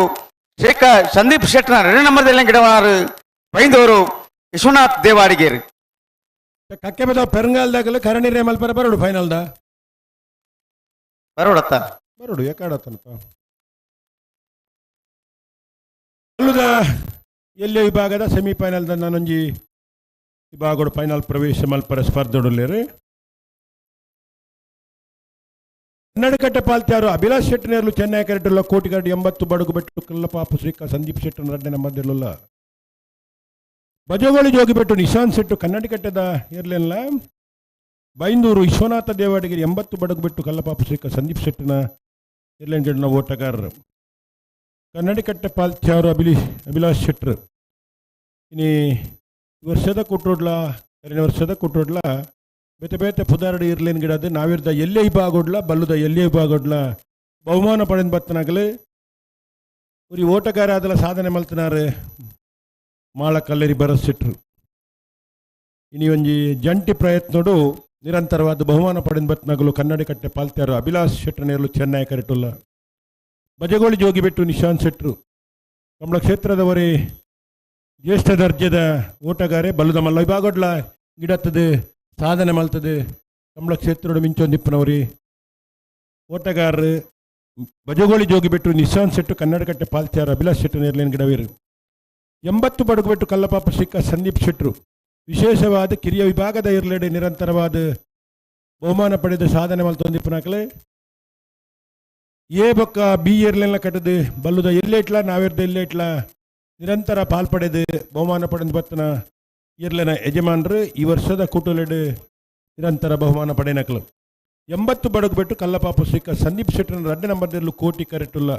ಶ್ರೀಕಾ ಸಂದೀಪ್ ಶೆಟ್ಟರ್ನ ಎರಡನೇ ನಂಬರ್ ಗಿಡವನಾರು ಬೈಂದೂರು ವಿಶ್ವನಾಥ್ ದೇವಾಡಿಗೇರು ಕಕ್ಕೆ ಬದ ಪೆರಂಗಾಲ್ದಾಗಲ್ಲ ಕರಣಿ ಮಲ್ಪರ ಬರೋಡು ಫೈನಲ್ದ ಬರೋಡತ್ತ ಬರೋಡು ಯಾಕಾಡತ್ತನಪ್ಪ ಅಲ್ಲದ ಎಲ್ಲೆ ವಿಭಾಗದ ಸೆಮಿಫೈನಲ್ದ ನಾನೊಂಜಿ ವಿಭಾಗಡು ಫೈನಲ್ ಪ್ರವೇಶ ಮಲ್ಪರ ಸ್ಪರ್ಧೆಡುಲ್ಲೇರು ಕನ್ನಡಕಟ್ಟೆ ಪಾಲ್ತ್ಯಾರು ಅಭಿಲಾಷ್ ಶೆಟ್ಟನೇರ್ಲು ಚೆನ್ನೈ ಕರೆಟುಲ್ಲ ಕೋಟಿಗರಡು 80 ಬಡಗು ಬೆಟ್ಟು ಕಲ್ಲಪಾಪು ಶ್ರೀಕಾ ಸಂದೀಪ್ ಶೆಟ್ಟನ ಎರಡನೇ ನಂಬರ್ದಿರಲಿಲ್ಲ ಬಜಗೋಳಿ ಜೋಗಿಬೆಟ್ಟು ನಿಶಾಂತ್ ಶೆಟ್ಟು ಕನ್ನಡಿಕಟ್ಟೆದ ಇರಲಿಲ್ಲ ಬೈಂದೂರು ವಿಶ್ವನಾಥ ದೇವಾಡಿಗೆ 80 ಬಡಗು ಬೆಟ್ಟು ಕಲ್ಲಪಾಪು ಶ್ರೀಕಾ ಸಂದೀಪ್ ಶೆಟ್ಟನ ಇರ್ಲೆಂಜಡ್ನ ಓಟಗಾರರು ಕನ್ನಡಿಕಟ್ಟೆ ಪಾಲ್ತ್ಯಾರು ಅಭಿಲಾಷ್ ಶೆಟ್ಟರು ಇನಿ ವರ್ಷದ ಕೊಟ್ಟೋಡ್ಲ ಕರಿನ ವರ್ಷದ ಕೊಟ್ಟೋಡ್ಲ ಬೇತೆ ಬೇತೆ ಪುದಾರಡು ಇರ್ಲೇನು ಗಿಡದು ನಾವಿರ್ದ ಎಲ್ಲೇ ವಿಭಾಗೋಡ್ಲ ಬಲ್ಲುದ ಎಲ್ಲೇ ವಿಭಾಗೋಡ್ಲ ಬಹುಮಾನ ಪಡೆದ ಬತ್ತನಾಗಲಿ ಉರಿ ಓಟಗಾರ ಅದೆಲ್ಲ ಸಾಧನೆ ಮಲ್ತನಾರು ಮಾಳ ಕಲ್ಲೇರಿ ಬರಸಿಟ್ರು ಇನಿ ಒಂಜಿ ಜಂಟಿ ಪ್ರಯತ್ನಡು ನಿರಂತರವಾದ ಬಹುಮಾನ ಪಡೆದ ಬತ್ತನಾಗಲು ಕನ್ನಡಿಕಟ್ಟೆ ಪಾಲ್ತ್ಯಾರು ಅಭಿಲಾಷ್ ಶೆಟ್ಟನೇರ್ಲು ಚೆನ್ನೈ ಕರೆಟುಲ್ಲ ಬಜಗೋಳಿ ಜೋಗಿಬೆಟ್ಟು ನಿಶಾಂತ್ ಶೆಟ್ರು ಕಮಲ ಕ್ಷೇತ್ರದವರೇ ಜ್ಯೇಷ್ಠ ದರ್ಜೆದ ಓಟಗಾರೆ ಬಲ್ಲುದ ಮಲ್ಲ ವಿಭಾಗೋಡ್ಲ ಗಿಡತ್ತದು ಸಾಧನೆ ಮಲ್ತದೆ ಕಮಲ ಕ್ಷೇತ್ರದ ಮಿಂಚೊಂದಿಪ್ಪನವರಿ ಓಟಗಾರರು ಬಜಗೋಳಿ ಜೋಗಿಬೆಟ್ಟು ನಿಶಾಂತ್ ಶೆಟ್ಟು ಕನ್ನಡಕಟ್ಟೆ ಪಾಲ್ತ್ಯಾರು ಅಭಿಲಾಷ್ ಶೆಟ್ಟು ನೇರ್ಲೇನ್ ಗಿಡವೀರು 80 ಬಡಗುಬೆಟ್ಟು ಕಲ್ಲಪಾಪ ಸಿಕ್ಕ ಸಂದೀಪ್ ಶೆಟ್ಟರು ವಿಶೇಷವಾದ ಕಿರಿಯ ವಿಭಾಗದ ಇರ್ಲೆಡೆ ನಿರಂತರವಾದ ಬಹುಮಾನ ಪಡೆದ ಸಾಧನೆ ಮಲ್ತೊಂದಿಪ್ಪನಾಕಲೆ ಎ ಬೊಕ್ಕ ಬಿ ಇರ್ಲೆಲ್ಲ ಕಟ್ಟದು ಬಲ್ಲುದ ಎಲ್ಲೇ ಇಟ್ಲ ನಾವಿರ್ದ ಎಲ್ಲೇ ಇಟ್ಲ ನಿರಂತರ ಪಾಲ್ ಪಡೆದು ಬಹುಮಾನ ಪಡೆದು ಬತ್ತನ ಇರ್ಲೆನ ಯಜಮಾನರು ಈ ವರ್ಷದ ಕೂಟಲೆಡು ನಿರಂತರ ಬಹುಮಾನ ಪಡೆನಕಲು 80 ಬಡಗು ಬೆಟ್ಟು ಕಲ್ಲಪಾಪು ಸಿಕ್ಕ ಸಂದೀಪ್ ಶೆಟ್ಟರ್ನ ಎರಡನೇ ನಂಬರ್ದಲ್ಲಿ ಕೋಟಿ ಕರೆಟುಲ್ಲ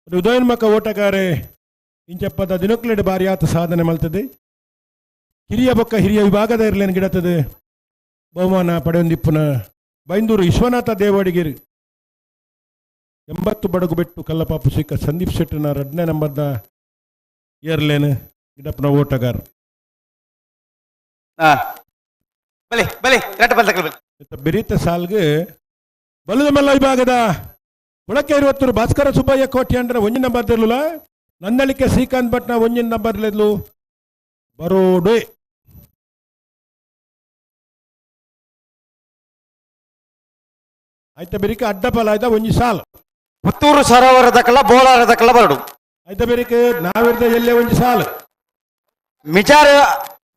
ಉದಯೋನ್ಮುಖ ಓಟಗಾರೆ ಇಂಚಪ್ಪದ ದಿನಕ್ಲೆಡು ಬಾರಿ ಆತ ಸಾಧನೆ ಮಲ್ತದೆ ಕಿರಿಯ ಬೊಕ್ಕ ಹಿರಿಯ ವಿಭಾಗದ ಇರ್ಲೇನು ಗಿಡತದೆ ಬಹುಮಾನ ಪಡೆಯೊಂದಿಪ್ಪನ ಬೈಂದೂರು ವಿಶ್ವನಾಥ ದೇವಾಡಿಗಿರಿ 80 ಬಡಗು ಬೆಟ್ಟು ಕಲ್ಲಪಾಪು ಸಿಕ್ಕ ಸಂದೀಪ್ ಶೆಟ್ಟರ್ನ ಎರಡನೇ ನಂಬರ್ದ ಏರ್ಲೇನು ಗಿಡಪ್ಪನ ಓಟಗಾರ ಬಲಿ ಬಲಿ ಬೆರೀತ ಸಾಲ್ಗೆ ಬಲದ ಮಲ್ಲ ವಿಭಾಗದ ಕೊಳಕೆ 20 ಭಾಸ್ಕರ ಸುಬ್ಬಯ್ಯ ಕೋಟಿ ಅಂದ್ರೆ ಒಂಜಿನ ನಂಬರ್ ಇರಲಿಲ್ಲ ನಂದಳಿಕೆ ಶ್ರೀಕಾಂತ್ ಭಟ್ನ ಒಂಜಿನ ನಂಬರ್ ಬರೋಡೆ. ಐತ ಬೆರಿಕ ಅಡ್ಡಪಲಾಯ್ದ ಒಂಜಿ ಸಾಲ್. ಪುತ್ತೂರು ಸರೋವರದಕಲ ಬೋಳಾರದಕಲ ಬರಡು. ಐತ ಬೆರಿಕ ನಾವಿರ್ದ ಎಲ್ಲೆ ಒಂಜಿ ಸಾಲ್. ಮಿಜಾರ್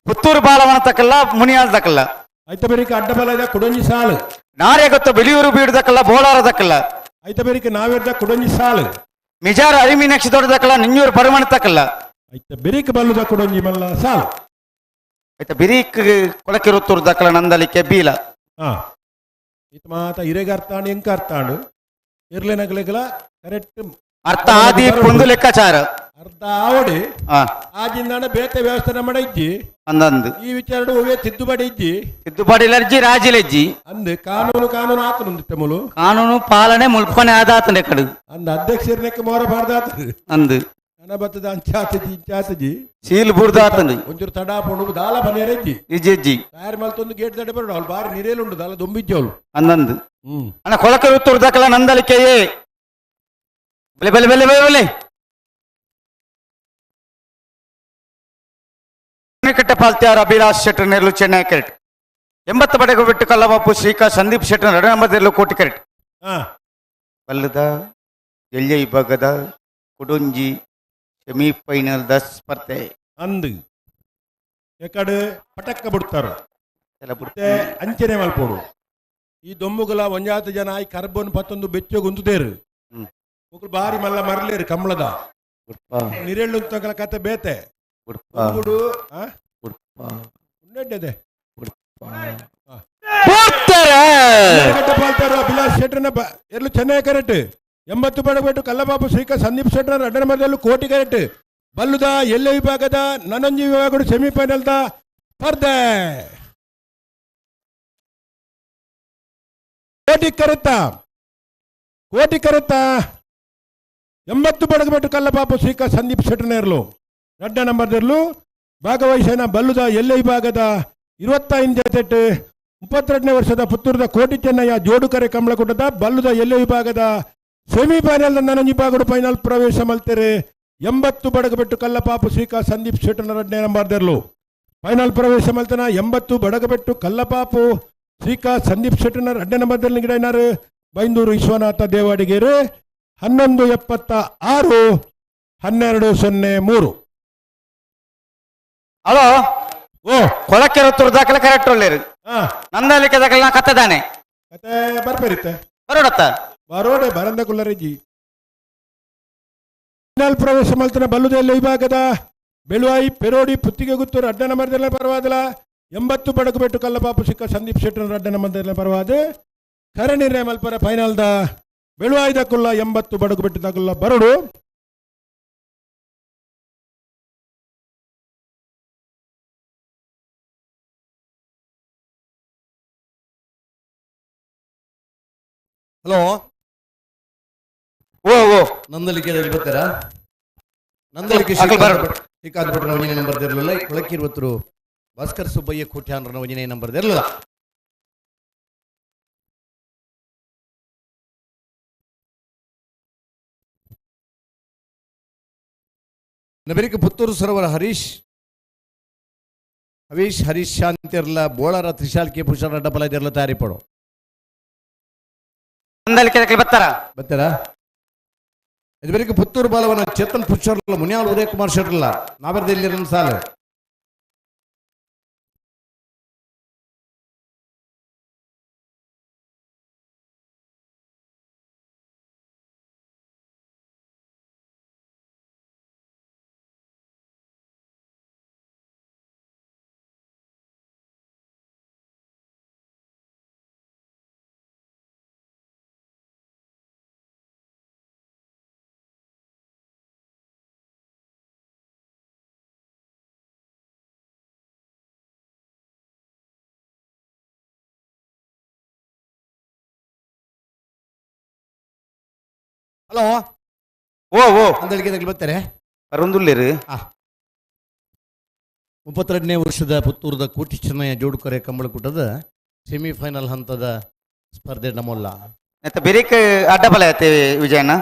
ಪುತ್ತೂರು ಬಾಲವನ ತಕಲ್ಲ ಮುನಿಯಾಲ್ ತಕಲ್ಲ. ಐತ ಬೆರಿಕ ಅಡ್ಡಪಲಾಯ್ದ ಕುಡೊಂಜಿ ಸಾಲ್. ನಾರ್ಯಗೊತ್ತ ಬಿಳಿಯೂರು ಬೀಡುದಕಲ್ಲ ಬೋಳಾರದಕಲ್ಲ. ಐತ ಬೆರಿಕ ನಾವಿರ್ದ ಕುಡೊಂಜಿ ಸಾಲ್. ಮಿಜಾರ್ ಅರಿಮೀನಾಕ್ಷಿ ದೊಡ್ಡದಕಲ್ಲ ನಿಂಜೂರು ಪರಮಣ ತಕಲ್ಲ. ಐತ ಬೆರಿಕ ಬಲ್ಲುದ ಕುಡೊಂಜಿ ಮಲ್ಲ ಸಾಲ್. ಐತ ಬಿರಿಕ್ ಕೊಳಕಿರುತ್ತೂರು ದಕಲ ನಂದಲಿಕೆ ಬೀಲ. ಹಾ ಇತ್ ಮಾತ ಇರೆಗ ಅರ್ಥಾಂಡು ಎಂಕ ಅರ್ಥಾಂಡು ಇರ್ಲೆನಗಲೆಗಲ ಕರೆಕ್ಟ್ ಅರ್ಥ ಆದಿ ಪುಂದು ಲೆಕ್ಕಾಚಾರ ಅರ್ಧ ಆವಡಿ ಆಜಿಂದಾಣ ಬೇತೆ ವ್ಯವಸ್ಥೆ ನಮ್ಮ ಇಜ್ಜಿ ಅಂದಂದು ಈ ವಿಚಾರ ಒವೇ ತಿದ್ದುಪಡಿ ಇಜ್ಜಿ ತಿದ್ದುಪಡಿ ಲರ್ಜಿ ರಾಜಿಲೆಜ್ಜಿ ಅಂದ್ ಕಾನೂನು ಕಾನೂನು ಆತನುಂದು ತಮ್ಮಲು ಕಾನೂನು ಪಾಲನೆ ಮುಲ್ಪನೆ ಆದಾತನೆ ಕಡು ಅಂದ ಅಧ್ಯಕ್ಷರನೆಕ್ಕೆ ಮೋರ ಬಾರ್ದಾತ ಅಂದು ನನ ಬತ್ತದ ಅಂಚಾತಜಿ ಇಂಚಾತಜಿ ಸೀಲ್ ಬುರ್ದಾತಂದು ಒಂಚೂರು ತಡ ಪೋಡು ದಾಲ ಬನೇರಜ್ಜಿ ಇಜ್ಜಿ ತಯಾರು ಮಲ್ತೊಂದು ಗೇಟ್ ತಡೆ ಬರೋಡು ಅವಳು ಬಾರಿ ನೀರೇಲುಂಡು ದಾಲ ದೊಂಬಿಜ್ಜಿ ಅವಳು ಅಂದಂದು ಅಣ್ಣ ಕೊಳಕರು ದಾಖಲ ನಂದಲಿಕೆಯೇ ಬೆಲೆ ಬೆಲೆ ಬೆಲೆ ಬೆಲೆ ಬೆಲೆ ಕಟ್ಟೆ ಪಾಲ್ತ್ಯಾರ ಅಭಿಲಾಷ್ ಶೆಟ್ಟರ್ ನೆರಳು ಚೆನ್ನೈ ಕರೆಕ್ಟ್ 80 ಪಡೆಗೂ ಬಿಟ್ಟು ಕಲ್ಲಬಾಪು ಶ್ರೀಕಾ ಸಂದೀಪ್ ಶೆಟ್ಟರ್ 2 ನಂಬರ್ ಕೋಟಿ ಕರೆಕ್ಟ್ ಬಲ್ಲದ ಎಲ್ಯ ವಿಭಾಗದ ಕುಡುಂಜಿ ಸೆಮಿಫೈನಲ್ the ಸ್ಪರ್ಧೆ ಅಂದು ಎಕಡೆ ಪಟಕ್ಕ ಬಿಡ್ತಾರೆ ಅಂಚನೆ ಮಲ್ಪೋಡು ಈ ದೊಂಬುಗಲ ಒಂಜಾತ ಜನ ಈ ಕರ್ಬನ್ ಪತ್ತೊಂದು ಬೆಚ್ಚ ಗುಂತುದೇರು ಮುಕುಲು ಬಾರಿ ಮಲ್ಲ ಮರಲೇರು ಕಮಲದ ನಿರೆಳ್ಳು ತಗಲ ಕತೆ ಬೇತೆ ಗುಡು ಉಂಡೆಡ್ಡೆ ಅಭಿಲಾಷ್ ಶೆಟ್ಟರ್ನ ಎಲ್ಲೂ ಚೆನ್ನೈ ಕರೆಕ್ಟ್ 80 ಪಡಬೇಕು ಕಲ್ಲಬಾಬು ಶ್ರೀಕಾ ಸಂದೀಪ್ ಶೆಟ್ಟರ್ 2 ನಂಬರ್ದಲ್ಲೂ ಕೋಟಿ ಕರೆಕ್ಟ್ ಬಲ್ಲುದ ಎಲ್ಲೆ ವಿಭಾಗದ ನನಂಜಿ ವಿಭಾಗದ ಸೆಮಿಫೈನಲ್ದ ಸ್ಪರ್ಧೆ ಕೋಟಿ ಕರೆತ ಕೋಟಿ ಕರೆತ 80 ಪಡಗಬೆಟ್ಟು ಕಲ್ಲಪಾಪು ಶ್ರೀಕಾ ಸಂದೀಪ್ ಶೆಟ್ಟರ್ನೇರ್ಲು 2 ನಂಬರ್ದಲ್ಲೂ ಭಾಗವಹಿಸನ ಬಲ್ಲುದ ಎಲ್ಲೆ ವಿಭಾಗದ 25 32ನೇ ವರ್ಷದ ಪುತ್ತೂರದ ಕೋಟಿ ಚೆನ್ನಯ್ಯ ಜೋಡುಕರೆ ಕಮಲಕೂಟದ ಬಲ್ಲುದ ಎಲ್ಲೆ ವಿಭಾಗದ ಸೆಮಿಫೈನಲ್ ನನಂಜಿ ವಿಭಾಗದ ಫೈನಲ್ ಪ್ರವೇಶ ಮಲ್ತೆರೆ 80 ಬಡಗಬೆಟ್ಟು ಕಲ್ಲಪಾಪು ಶ್ರೀಕಾ ಸಂದೀಪ್ ಶೆಟ್ಟರ್ನ 2ನೇ ನಂಬರ್ದಲ್ಲೂ ಫೈನಲ್ ಪ್ರವೇಶ ಮಲ್ತನ 80 ಬಡಗಬೆಟ್ಟು ಕಲ್ಲಪಾಪು ಶ್ರೀಕಾ ಸಂದೀಪ್ ಶೆಟ್ಟರ್ನ 2ನೇ ನಂಬರ್ದಲ್ಲಿ ಗಿಡನಾರು ಬೈಂದೂರು ವಿಶ್ವನಾಥ ದೇವಾಡಿಗೇರು 11:76 12:03. ಹಲೋ ಓ ಕೊಳಕೆರೆ ದಾಖಲೆ ಕರೆಕ್ಟ್ ಒಳ್ಳೇರು ನಂದಲಿಕೆ ದಾಖಲೆ ನಾ ಕತ್ತದಾನೆ ಕತೆ ಬರ್ಪರಿತ್ತೆ ಬರೋಡತ್ತ ಬರೋಡೆ ಬರಂದ ಕುಲ್ಲರೆಜ್ಜಿ ಫೈನಲ್ ಪ್ರವೇಶ ಮಲ್ತನ ಬಲ್ಲುದೆಲ್ಲ ವಿಭಾಗದ ಬೆಳುವಾಯಿ ಪೆರೋಡಿ ಪುತ್ತಿಗೆ ಗುತ್ತೂರು 2 ನಂಬರ್ದೆಲ್ಲ ಪರವಾದಲ 80 ಬಡಕುಬೆಟ್ಟು ಕಲ್ಲಪಾಪು ಸಿಕ್ಕ ಸಂದೀಪ್ ಶೆಟ್ಟರ್ 2 ನಂಬರ್ದೆಲ್ಲ ಪರವಾದ ಕರೆ ನಿರ್ಣಯ ಮಲ್ಪರ ಫೈನಲ್ದ ಬೆಳುವಾಯಿದ ಕುಲ್ಲ 80 ಬಡಕುಬೆಟ್ಟು ತಗುಲ್ಲ ಬರೋಡು. ಹಲೋ ಓ ಓ ನಂದಲಿಕೆ ಬರ್ತಾರಾ? ನಂದಲಿಕೆ ಶ್ರೀಕಾಂತ್ ಭಟ್ರ ಒಂದನೇ ನಂಬರ್ ಇರಲಿಲ್ಲ. ಕೊಳಕಿರುವತ್ತರು ಭಾಸ್ಕರ್ ಸುಬ್ಬಯ್ಯ ಕೋಟ್ಯಾನ್ರನ ಒಂದನೇ ನಂಬರ್ ಇರಲಿಲ್ಲ. ನಬರಿಕ ಪುತ್ತೂರು ಸರೋವರ ಹರೀಶ್ ಹವೀಶ್ ಹರೀಶ್ ಶಾಂತಿರ್ಲ ಬೋಳಾರ ತ್ರಿಶಾಲ್ ಕೆ ಭೂಷಣ ಡಬಲ್ ಇರಲ್ಲ ತಯಾರಿ ಪಡೋ. ನಂದಲಿಕೆ ಬರ್ತಾರ ಬರ್ತಾರಾ? ಇದು ಪುತ್ತೂರು ಬಾಲವನ ಚೇತನ್ ಪುಚ್ಚರ್ಲ ಮುನಿಯಾಲ್ ಉದಯ್ ಕುಮಾರ್ ಶೆಟ್ಟರ್ಲ ನಾವರ್ದಲ್ಲಿ ಸಾಲ ಹಲೋ ಓ ಓ ನಂದಳಿಕೆ ಬರ್ತಾರೆ ಬರೊಂದುಲ್ಲೇರು. 32ನೇ ವರ್ಷದ ಪುತ್ತೂರದ ಕೋಟಿ ಚೆನ್ನಯ್ಯ ಜೋಡುಕರೆ ಕಂಬಳಕೂಟದ ಸೆಮಿಫೈನಲ್ ಹಂತದ ಸ್ಪರ್ಧೆ ನಮ್ಮಲ್ಲ. ಬೆರಿಕ್ ಅಡ್ಡಬಲ ಐತೆ ವಿಜಯನ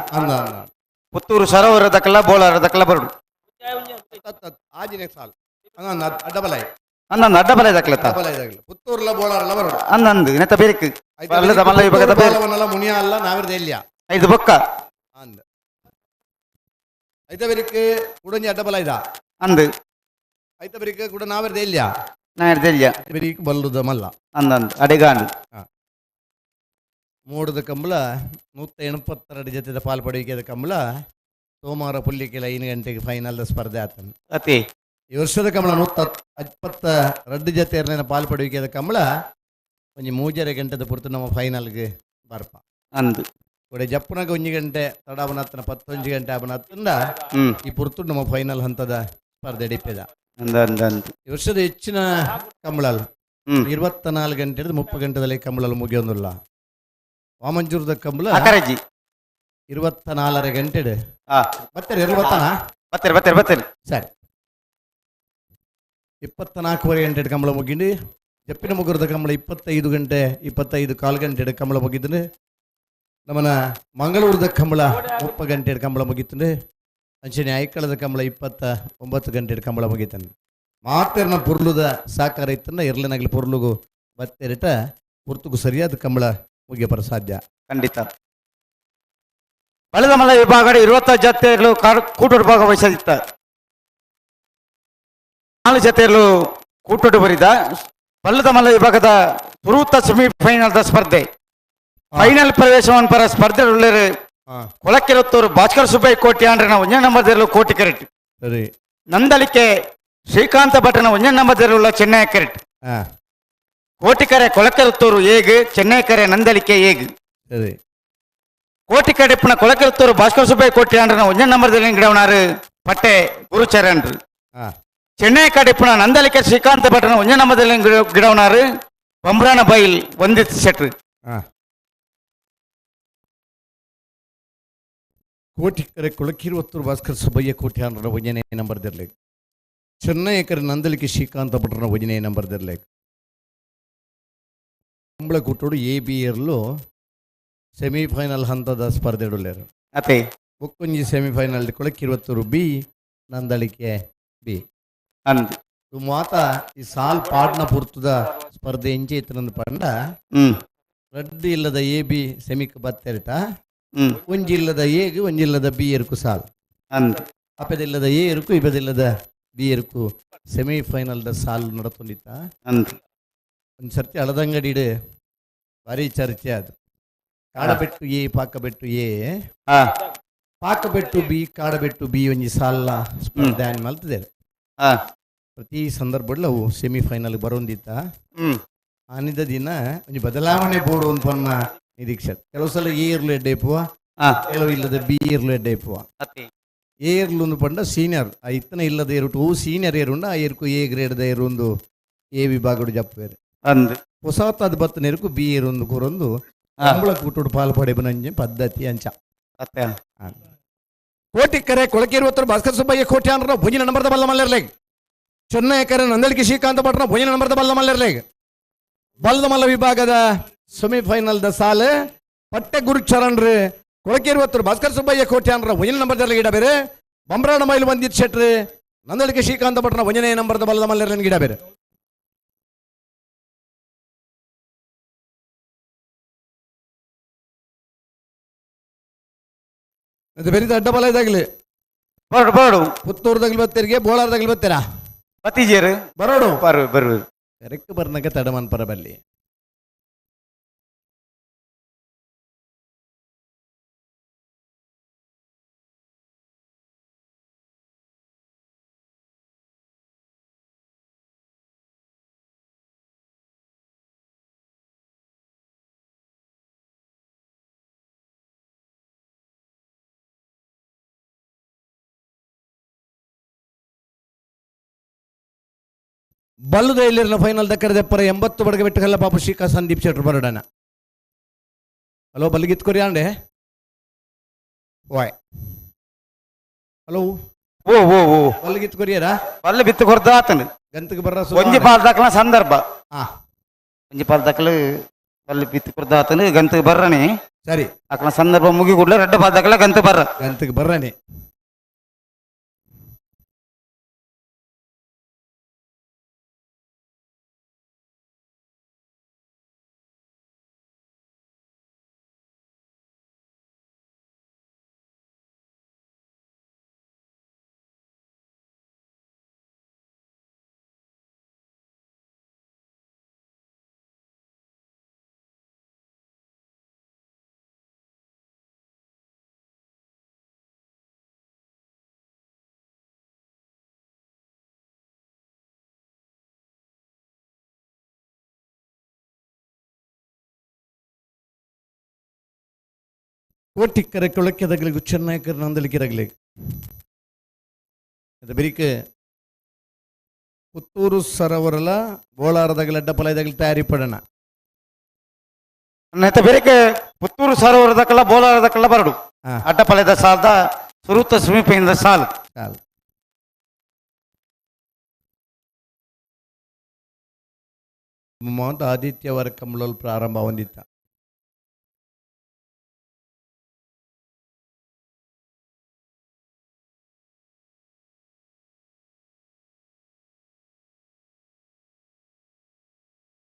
ಪುತ್ತೂರು ಸರೋವರ ದಕಲ ಬೋಳಾರ ದಕಲ ಬರಡು ಆಜಿನೇ ಸಾಲ್ ಅಡ್ಡಬಲ. ಅಂದಂದು ಅಡ್ಡ ಬಲ ಇದಾಕ್ಲತ್ತ ಅಡ್ಡ ಬಲ ಇದಾಗ್ಲಿ ಪುತ್ತೂರ್ಲ ಬೋಳಾರಲ್ಲ ಬರೋಡು ಅಂದಂದು ನೆತ್ತ ಬೇರಿಕ್ ಬಲ್ಲದ ಮಲ್ಲ ವಿಭಾಗದ ಬೇರೆ ಬಾಲವನಲ್ಲ ಮುನಿಯ ಅಲ್ಲ ನಾವಿರ್ದ ಎಲ್ಲಿಯ ಐದು ಬೊಕ್ಕ ಅಂದ ಐತ ಬೇರಿಕ್ ಕುಡೊಂಜಿ ಅಡ್ಡ ಬಲ ಇದ ಅಂದು ಐತ ಬೇರಿಕ್ ಕೂಡ ನಾವಿರ್ದ ಎಲ್ಲಿಯ ನಾವಿರ್ದ ಎಲ್ಲಿಯ ಬೇರಿಕ್ ಬಲ್ಲುದ ಮಲ್ಲ ಅಂದಂದು ಅಡೆಗಾಂಡು ಮೂಡದ ಕಂಬಳ 182 ಜೊತೆದ ಪಾಲ್ ಪಡೆಯುವಿಕೆದ ಕಂಬಳ ಸೋಮವಾರ ಪುಲ್ಲಿಕೆಲ 5 ಗಂಟೆಗೆ ಫೈನಲ್ ಸ್ಪರ್ಧೆ ಆತನು ಅತಿ ಈ ವರ್ಷದ ಕಂಬಳ 122 ಜೊತೆ ಪಾಲ್ ಪಡೆಯುವಿಕೆದ ಕಂಬಳ ಒಂಜಿ 3.5 ಗಂಟೆದ ಪುರ್ತು ನಮ್ಮ ಫೈನಲ್ಗೆ ಬರ್ಪ ಅಂದು ಕೊಡೆ ಜಪ್ಪುನಾಗ 1 ಗಂಟೆ ತಡಾವನತ್ತನ 11 ಗಂಟೆ ಆಬನತ್ತಂದ ಈ ಪುರ್ತು ನಮ್ಮ ಫೈನಲ್ ಹಂತದ ಸ್ಪರ್ಧೆ ಡಿಪ್ಪೆದ ಅಂದ ಅಂದ ಅಂದು ಈ ವರ್ಷದ ಹೆಚ್ಚಿನ ಕಂಬಳಲ್ 24 ಗಂಟೆ ಹಿಡಿದು 30 ಗಂಟೆದಲ್ಲಿ ಕಂಬಳಲ್ ಮುಗಿಯೋದಿಲ್ಲ. ವಾಮಂಜೂರದ ಕಂಬಳ ಅಕರಜಿ 24.5 ಗಂಟೆ ಬರ್ತಾರೆ ಬರ್ತಾನ ಬರ್ತಾರೆ ಬರ್ತಾರೆ ಬರ್ತಾರೆ ಸರಿ 24.5 ಗಂಟೆ ಕಂಬಳ ಮುಗಿಂಡು. ಜಪ್ಪಿನ ಮುಗುರದ ಕಂಬಳ 25 ಗಂಟೆ 25.25 ಗಂಟೆ ಕಂಬಳ ಮುಗಿದ್ರೆ. ನಮ್ಮನ ಮಂಗಳೂರದ ಕಂಬಳ 30 ಗಂಟೆ ಕಂಬಳ ಮುಗಿತಂದ್ರೆ. ಅಂಚನೆ ಐಕಳದ ಕಂಬಳ 29 ಗಂಟೆ ಕಂಬಳ ಮುಗಿತಾನೆ. ಮಾತೆರ್ನ ಪುರ್ಲುದ ಸಾಕಾರ ಇತ್ತಂದ ಇರ್ಲಿನಾಗಲಿ ಪುರ್ಲುಗು ಬತ್ತೆರಿಟ ಪುರ್ತುಗು ಸರಿಯಾದ ಕಂಬಳ ಮುಗಿಯಪರ ಸಾಧ್ಯ ಖಂಡಿತ. ಬಲದ ಮಲ್ಲ ವಿಭಾಗ 20 ಜತೆಗಳು ಕೂಟೋಡು ಭಾಗವಹಿಸದಿತ್ತ 4 ಜತೆಗಳು ಕೂಟೋಡು ಬರಿದ ಬಲ್ಲದ ಮಲ್ಲ ವಿಭಾಗದ ಸುರೂತ ಸೆಮಿಫೈನಲ್ ಸ್ಪರ್ಧೆ ಫೈನಲ್ ಪ್ರವೇಶವನ್ನು ಪರ ಸ್ಪರ್ಧೆ ಕೊಳಕ್ಕಿರುತ್ತವರು ಭಾಸ್ಕರ್ ಸುಬ್ಬಯ್ಯ ಕೋಟಿ ಅಂದ್ರೆ ನಾವು ಒಂದೇ ನಂಬರ್ ಕೋಟಿ ಕರೆಕ್ಟ್. ಸರಿ ನಂದಲಿಕೆ ಶ್ರೀಕಾಂತ ಭಟ್ರನ ಒಂದೇ ನಂಬರ್ ಚೆನ್ನೈ ಕರೆಕ್ಟ್. ಕೋಟಿಕರೆ ಕೊಳಕೆರುತ್ತೂರು ಏಗ್ ಚೆನ್ನೈ ಕರೆ ನಂದಲಿಕೆ ಏಗ್. ಸರಿ ಕೋಟಿಕಡೆ ಪುನಃ ಕೊಳಕೆರುತ್ತೂರು ಭಾಸ್ಕರ್ ಸುಬ್ಬಯ್ಯ ಕೋಟಿ ಅಂದ್ರೆ ಒಂದೇ ನಂಬರ್ ಗಿಡವನಾರು ಪಟ್ಟೆ ಗುರುಚರಣ್. ಚೆನ್ನೈ ಕಡೆ ಪುನಃ ನಂದಲಿಕೆ ಶ್ರೀಕಾಂತ ಭಟ್ರನ ಒಂದೇ ನಂಬರ್ ಗಿಡವನಾರು ಬಂಬ್ರಾನ ಬೈಲ್ ವಂದಿತ್ ಶೆಟ್ರು. ಕೋಟಿಕರೆ ಕೊಳಕಿರುವತ್ತೂರು ಭಾಸ್ಕರ್ ಸುಬ್ಬಯ್ಯ ಕೋಟಿ ಅಂದ್ರೆ ಒಂದನೇ ನಂಬರ್ ದಿರ್ಲಿ. ಚೆನ್ನೈ ಕರೆ ನಂದಲಿಕೆ ಶ್ರೀಕಾಂತ ಭಟ್ರನ ಒಂದನೇ ನಂಬರ್ ದಿರ್ಲಿ. ಕಂಬಳ ಕೂಟೋಡು ಎ ಬಿ ಇರಲು ಸೆಮಿಫೈನಲ್ ಹಂತದ ಸ್ಪರ್ಧೆ ಇಡಲೇರು. ಅದೇ ಬೊಕ್ಕೊಂಜಿ ಸೆಮಿಫೈನಲ್ ಕೊಳಕಿರುವತ್ತೂರು ಬಿ ನಂದಳಿಕೆ ಬಿ ಅಂದು ಮಾತ ಈ ಸಾಲ್ ಪಾಡ್ನ ಪುರ್ತದ ಸ್ಪರ್ಧೆ ಎಂಚೆ ಇತ್ತನಂದು ಪಂಡ ರಡ್ಡು ಇಲ್ಲದ ಎ ಬಿ ಸೆಮಿಕ್ ಬತ್ತೆರಟ ಒಂಜಿ ಇಲ್ಲದ ಎಗ್ ಒಂಜಿ ಇಲ್ಲದ ಬಿ ಇರ್ಕು ಸಾಲ್ ಅಂದು ಅಪೆದಿಲ್ಲದ ಎ ಇರ್ಕು ಇಪದಿಲ್ಲದ ಬಿ ಇರ್ಕು ಸೆಮಿಫೈನಲ್ the ಸಾಲ್ ನಡತೊಂದಿತ್ತ ಅಂದು ಒಂದು ಸರ್ತಿ ಹಳದಂಗಡಿಡು ಭಾರಿ ಚರ್ಚೆ ಅದು. ಕಾಡಬೆಟ್ಟು ಎ ಪಾಕಬೆಟ್ಟು ಎ ಪಾಕಬೆಟ್ಟು ಬಿ ಕಾಡಬೆಟ್ಟು ಬಿ ಒಂಜಿ ಸಾಲ ಸ್ಪರ್ಧೆ ಆನ್ ಮಲ್ತದೆ. ಪ್ರತಿ ಸಂದರ್ಭದಲ್ಲಿ ಅವು ಸೆಮಿಫೈನಲ್ ಬರೋಂದಿತ್ತ. ಆನಿದ ದಿನ ಒಂಜಿ ಬದಲಾವಣೆ ಬೋಡು ಅಂತ ನಿರೀಕ್ಷೆ. ಕೆಲವು ಸಲ ಎ ಇರ್ಲು ಎಡ್ಡೆ ಇಪ್ಪುವ, ಕೆಲವು ಇಲ್ಲದ ಬಿ ಇರ್ಲು ಎಡ್ಡೆ ಇಪ್ಪುವ. ಎ ಇರ್ಲು ಒಂದು ಪಂಡ ಸೀನಿಯರ್ ಆ ಇತ್ತನ ಇಲ್ಲದ ಏರುಟು ಅವು ಸೀನಿಯರ್ ಏರುಂಡ ಆ ಏರ್ಕು ಎ ಗ್ರೇಡ್ದ ಏರುಂದು ಎ ವಿಭಾಗಡು ಜಪ್ಪುವೇರು ಅಂದು ಹೊಸತಾದ ಬತ್ತ ನೆರುಕು ಬಿ ಏರೊಂದು ಕೂರೊಂದು ಕಂಬಳ ಕೂಟೋಡು ಪಾಲ್ ಪಡೆಬನಂಜೆ ಪದ್ಧತಿ ಅಂಚ. ಕೋಟಿ ಕರೆ ಕೊಳಕಿರುವತ್ತರು ಭಾಸ್ಕರ್ ಸುಬ್ಬಯ್ಯ ಕೋಟಿ ಅಂದ್ರೆ ಭುಜಿನ ನಂಬರ್ದ ಬಲ್ಲ ಮಲ್ಲರ್ಲೇಗ್. ಚೆನ್ನೈ ಕರೆ ನಂದಳಿಕೆ ಶ್ರೀಕಾಂತ ಭಟ್ರ ಭುಜಿನ ನಂಬರ್ದ ಬಲ್ಲ ಮಲ್ಲರ್ಲೇಗ್. ಬಲ್ಲದ ಮಲ್ಲ ವಿಭಾಗದ ಸೆಮಿಫೈನಲ್ the ಸಾಲೆ ಪಟ್ಟೆ ಗುರುಚರಣ್ರಿ ಕೊಳಕಿರುವತ್ತರು ಭಾಸ್ಕರ್ ಸುಬ್ಬಯ್ಯ ಕೋಟಿ ಅಂದ್ರೆ ಭುಜಿನ ನಂಬರ್ದಲ್ಲಿ ಗಿಡ ಬೇರೆ. ಬಂಬ್ರಾಣ ಮೈಲು ಬಂದಿತ್ ಶೆಟ್ರಿ ನಂದಳಿಕೆ ಶ್ರೀಕಾಂತ ಭಟ್ರನ ಒಂಜನೇ ನಂಬರ್ದ ಬಲ್ಲದ ಮಲ್ಲರ್ಲೇನ್ ಗಿಡ ಬೇರೆ. ಅದು ಬೇರೆ ಅಡ್ಡ ಬಲ ಇದಾಗಲಿ ಬರೋಡು ಬರೋಡು ಪುತ್ತೂರ್ದಾಗಲಿ ಬತ್ತೀರಿಗೆ ಬೋಳಾರ್ದಾಗಲಿ ಬತ್ತೀರಾ ಬತ್ತೀಜೇರು ಬರೋಡು ಬರು ಬರು ಕರೆಕ್ಟ್ ಬರ್ನಕ ತಡಮನ್ ಪರಬಲ್ಲಿ. ಬಲ್ಲದ ಇಲ್ಲಿರನ ಫೈನಲ್ ದಕ್ಕರದೆಪ್ಪರ 80 ಬಡಗ ಬೆಟ್ಟಗಲ್ಲ ಪಾಪು ಶ್ರೀಕಾ ಸಂದೀಪ್ ಶೆಟ್ರು ಬರೋಡಣ. ಹಲೋ ಬಲ್ಲಿಗಿತ್ ಕೊರಿಯಾಂಡೆ ವಾಯ್ ಹಲೋ ಓ ಓ ಓ ಬಲ್ಲಿಗಿತ್ ಕೊರಿಯರಾ ಬಲ್ಲ ಬಿತ್ತು ಕೊರ್ದ ಆತನು ಗಂತಕ್ಕೆ ಬರ್ರ ಒಂಜಿ ಪಾಲ್ ದಾಖಲ ಸಂದರ್ಭ ಒಂಜಿ ಪಾಲ್ ದಾಖಲು ಬಲ್ಲ ಬಿತ್ತು ಕೊರ್ದ ಆತನು ಗಂತಕ್ಕೆ ಬರ್ರನೆ ಸರಿ ಅಕಲ ಸಂದರ್ಭ ಮುಗಿ ಕೂಡಲೇ ರಡ್ಡ ಪಾಲ್ ದಾಖಲ ಗಂತ ಬರ್ರ ಗಂತಕ್ಕೆ ಬರ್ರನೆ. ಕೋಟಿಕ್ಕರೆ ಕೊಳಕ್ಕೆದಗಲಿಗೂ ಚೆನ್ನೈಕರ್ ನಂದಲಿಕ್ಕಿರಗಲಿ ಅದು ಬೆರಿಕೆ ಪುತ್ತೂರು ಸರೋವರಲ ಬೋಳಾರದಗಲ ಅಡ್ಡಪಲಯದಗಲಿ ತಯಾರಿ ಪಡೋಣ. ನೆತ್ತ ಬೆರಿಕೆ ಪುತ್ತೂರು ಸರೋವರದಕ್ಕಲ್ಲ ಬೋಳಾರದಕ್ಕಲ್ಲ ಬರಡು ಅಡ್ಡಪಲಯದ ಸಾಲದ ಸುರುತ ಸಮೀಪದಿಂದ ಸಾಲು ಸಾಲು. ಮೌಂಟ್ ಆದಿತ್ಯವರ ಕಂಬಳಲ್ಲಿ ಪ್ರಾರಂಭ ಹೊಂದಿತ್ತ.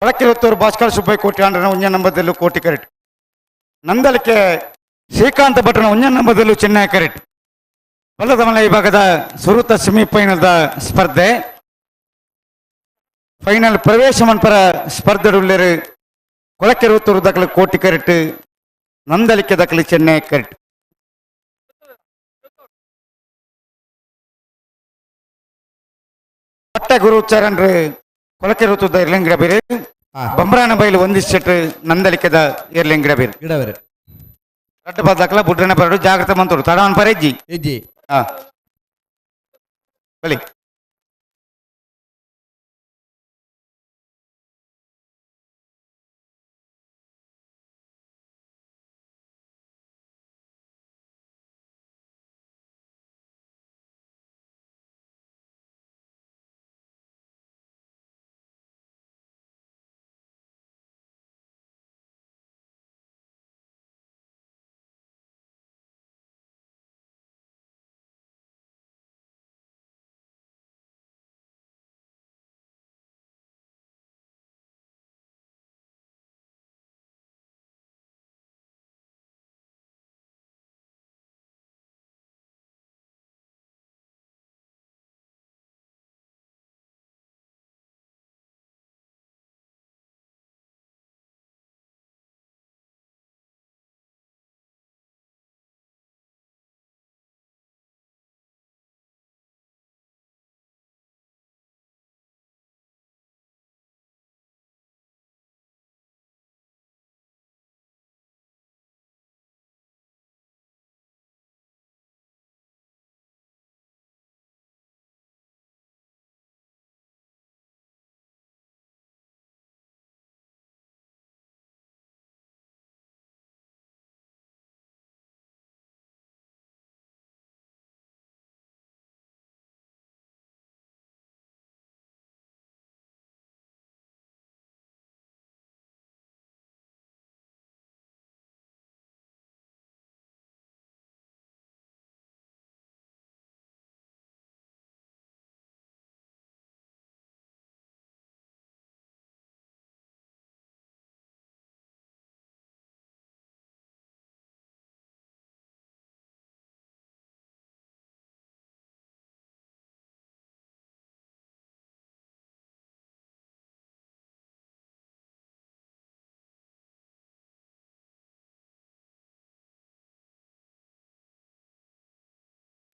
ಕೊಳಕಿರುತ್ತೂರು ಭಾಸ್ಕರ್ ಸುಬ್ಬಯ್ಯ ಕೋಟಿ ಆಂಡ್ರನ ಒಂಜ ನಂಬದಲ್ಲೂ ಕೋಟಿ ಕರೆಟ್. ನಂದಲಿಕೆ ಶ್ರೀಕಾಂತ ಭಟ್ರನ ಒಂಜ ನಂಬದಲ್ಲೂ ಚೆನ್ನೈ ಕರೆಟ್. ಬಲ್ಲದಮಲ ವಿಭಾಗದ ಸುರುತ ಸೆಮಿಫೈನಲ್ದ ಸ್ಪರ್ಧೆ ಫೈನಲ್ ಪ್ರವೇಶ ಮನ್ಪರ ಸ್ಪರ್ಧೆಡುಳ್ಳರು ಕೊಳಕಿರುತ್ತೂರು ದಕ್ಕಲು ಕೋಟಿ ಕರೆಟ್, ನಂದಲಿಕೆ ದಕ್ಕಲು ಚೆನ್ನೈ ಕರೆಟ್. ಪಟ್ಟ ಗುರು ಚರಣ್ರು ಕೊಳಕಿರುತ್ತೂದ ಇರ್ಲಿಂಗಿಡ ಬೇರೆ, ಬೊಮ್ರಾನ ಬೈಲು ಒಂದು ಸೆಟ್ ನಂದಲಿಕೆದ ಇರ್ಲಿಂಗಿಡ ಬೇರೆ ಗಿಡಬೇರೆ. ರಡ್ಡು ಬದಕಲ ಬುಡ್ರನ ಬರಡು ಜಾಗ್ರತೆ ಮಂತರು ತಡವನ್ ಪರ ಹೆಜ್ಜಿ ಹೆಜ್ಜಿ. ಹಾ ಬಲಿ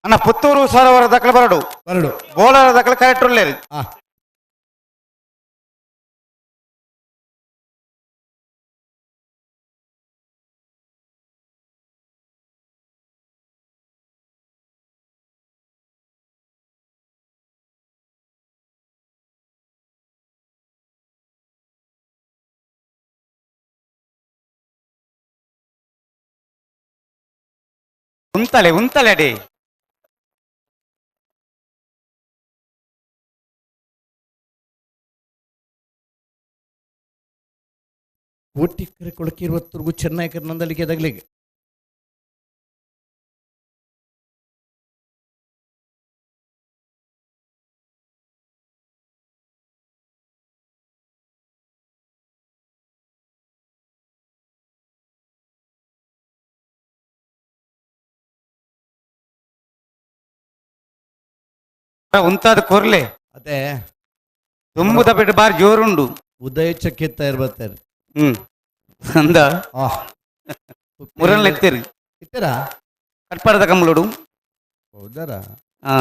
ಅಣ್ಣ ಪುತ್ತೂರು ಸರೋವರ ದಕ್ಕಲು ಬರಡು ಬರಡು ಬೋಳಾರ ದಕ್ಕಲು ಕರೆಕ್ಟ್ ಉಳ್ಳೇರಿ. ಉಂತಲೆ ಉಂತಲೆ ಅಡಿ ಕೋಟಿಕ್ಕರೆ ಕೊಳಕಿರುವತ್ತರೆಗೂ ಚೆನ್ನೈಕರ್ ನಂದಲಿಕೆ ತಗಲಿಗೆ ಉಂತಾದ ಕೊರ್ಲೆ ಅದೇ ತುಂಬುದ ಬಿಟ್ಟು ಬಾರಿ ಜೋರುಂಡು ಉದಯ ಚಕ್ಕಿತ್ತ ಇರ್ಬತ್ತಾರೆ. ಅಂದ ಮುರಲ್ ಎತ್ತೀರಿ ಇತ್ತೀರಾ ಕಟ್ಪಾಡದ ಕಂಬಳೋಡು ಹೌದಾರ? ಹಾ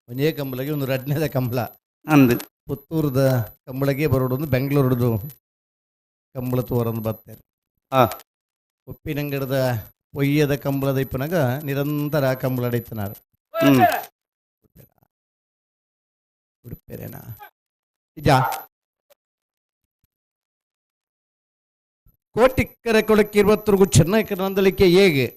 ಒಂದೇ ಕಂಬಳಗೆ ಒಂದು ರಡ್ನೇದ ಕಂಬಳ ಅಂದು ಪುತ್ತೂರದ ಕಂಬಳಗೆ ಬರೋಡು, ಬೆಂಗಳೂರದು ಕಂಬಳ ತೋರಂದು ಬರ್ತಾರೆ. ಉಪ್ಪಿನಂಗಡದ ಪೊಯ್ಯದ ಕಂಬಳದ ಇಪ್ಪನಾಗ ನಿರಂತರ ಕಂಬಳ ಇತ್ತನಾರು. ಉಡುಪೇರೇನಾ ನಿಜ ಕೋಟಿಕ್ಕರೆ ಕೊಡಕ್ಕೆ ಇರುವತ್ತರಿಗೂ ಚೆನ್ನಾಗಿ ನಂದಲಿಕ್ಕೆ ಹೇಗೆ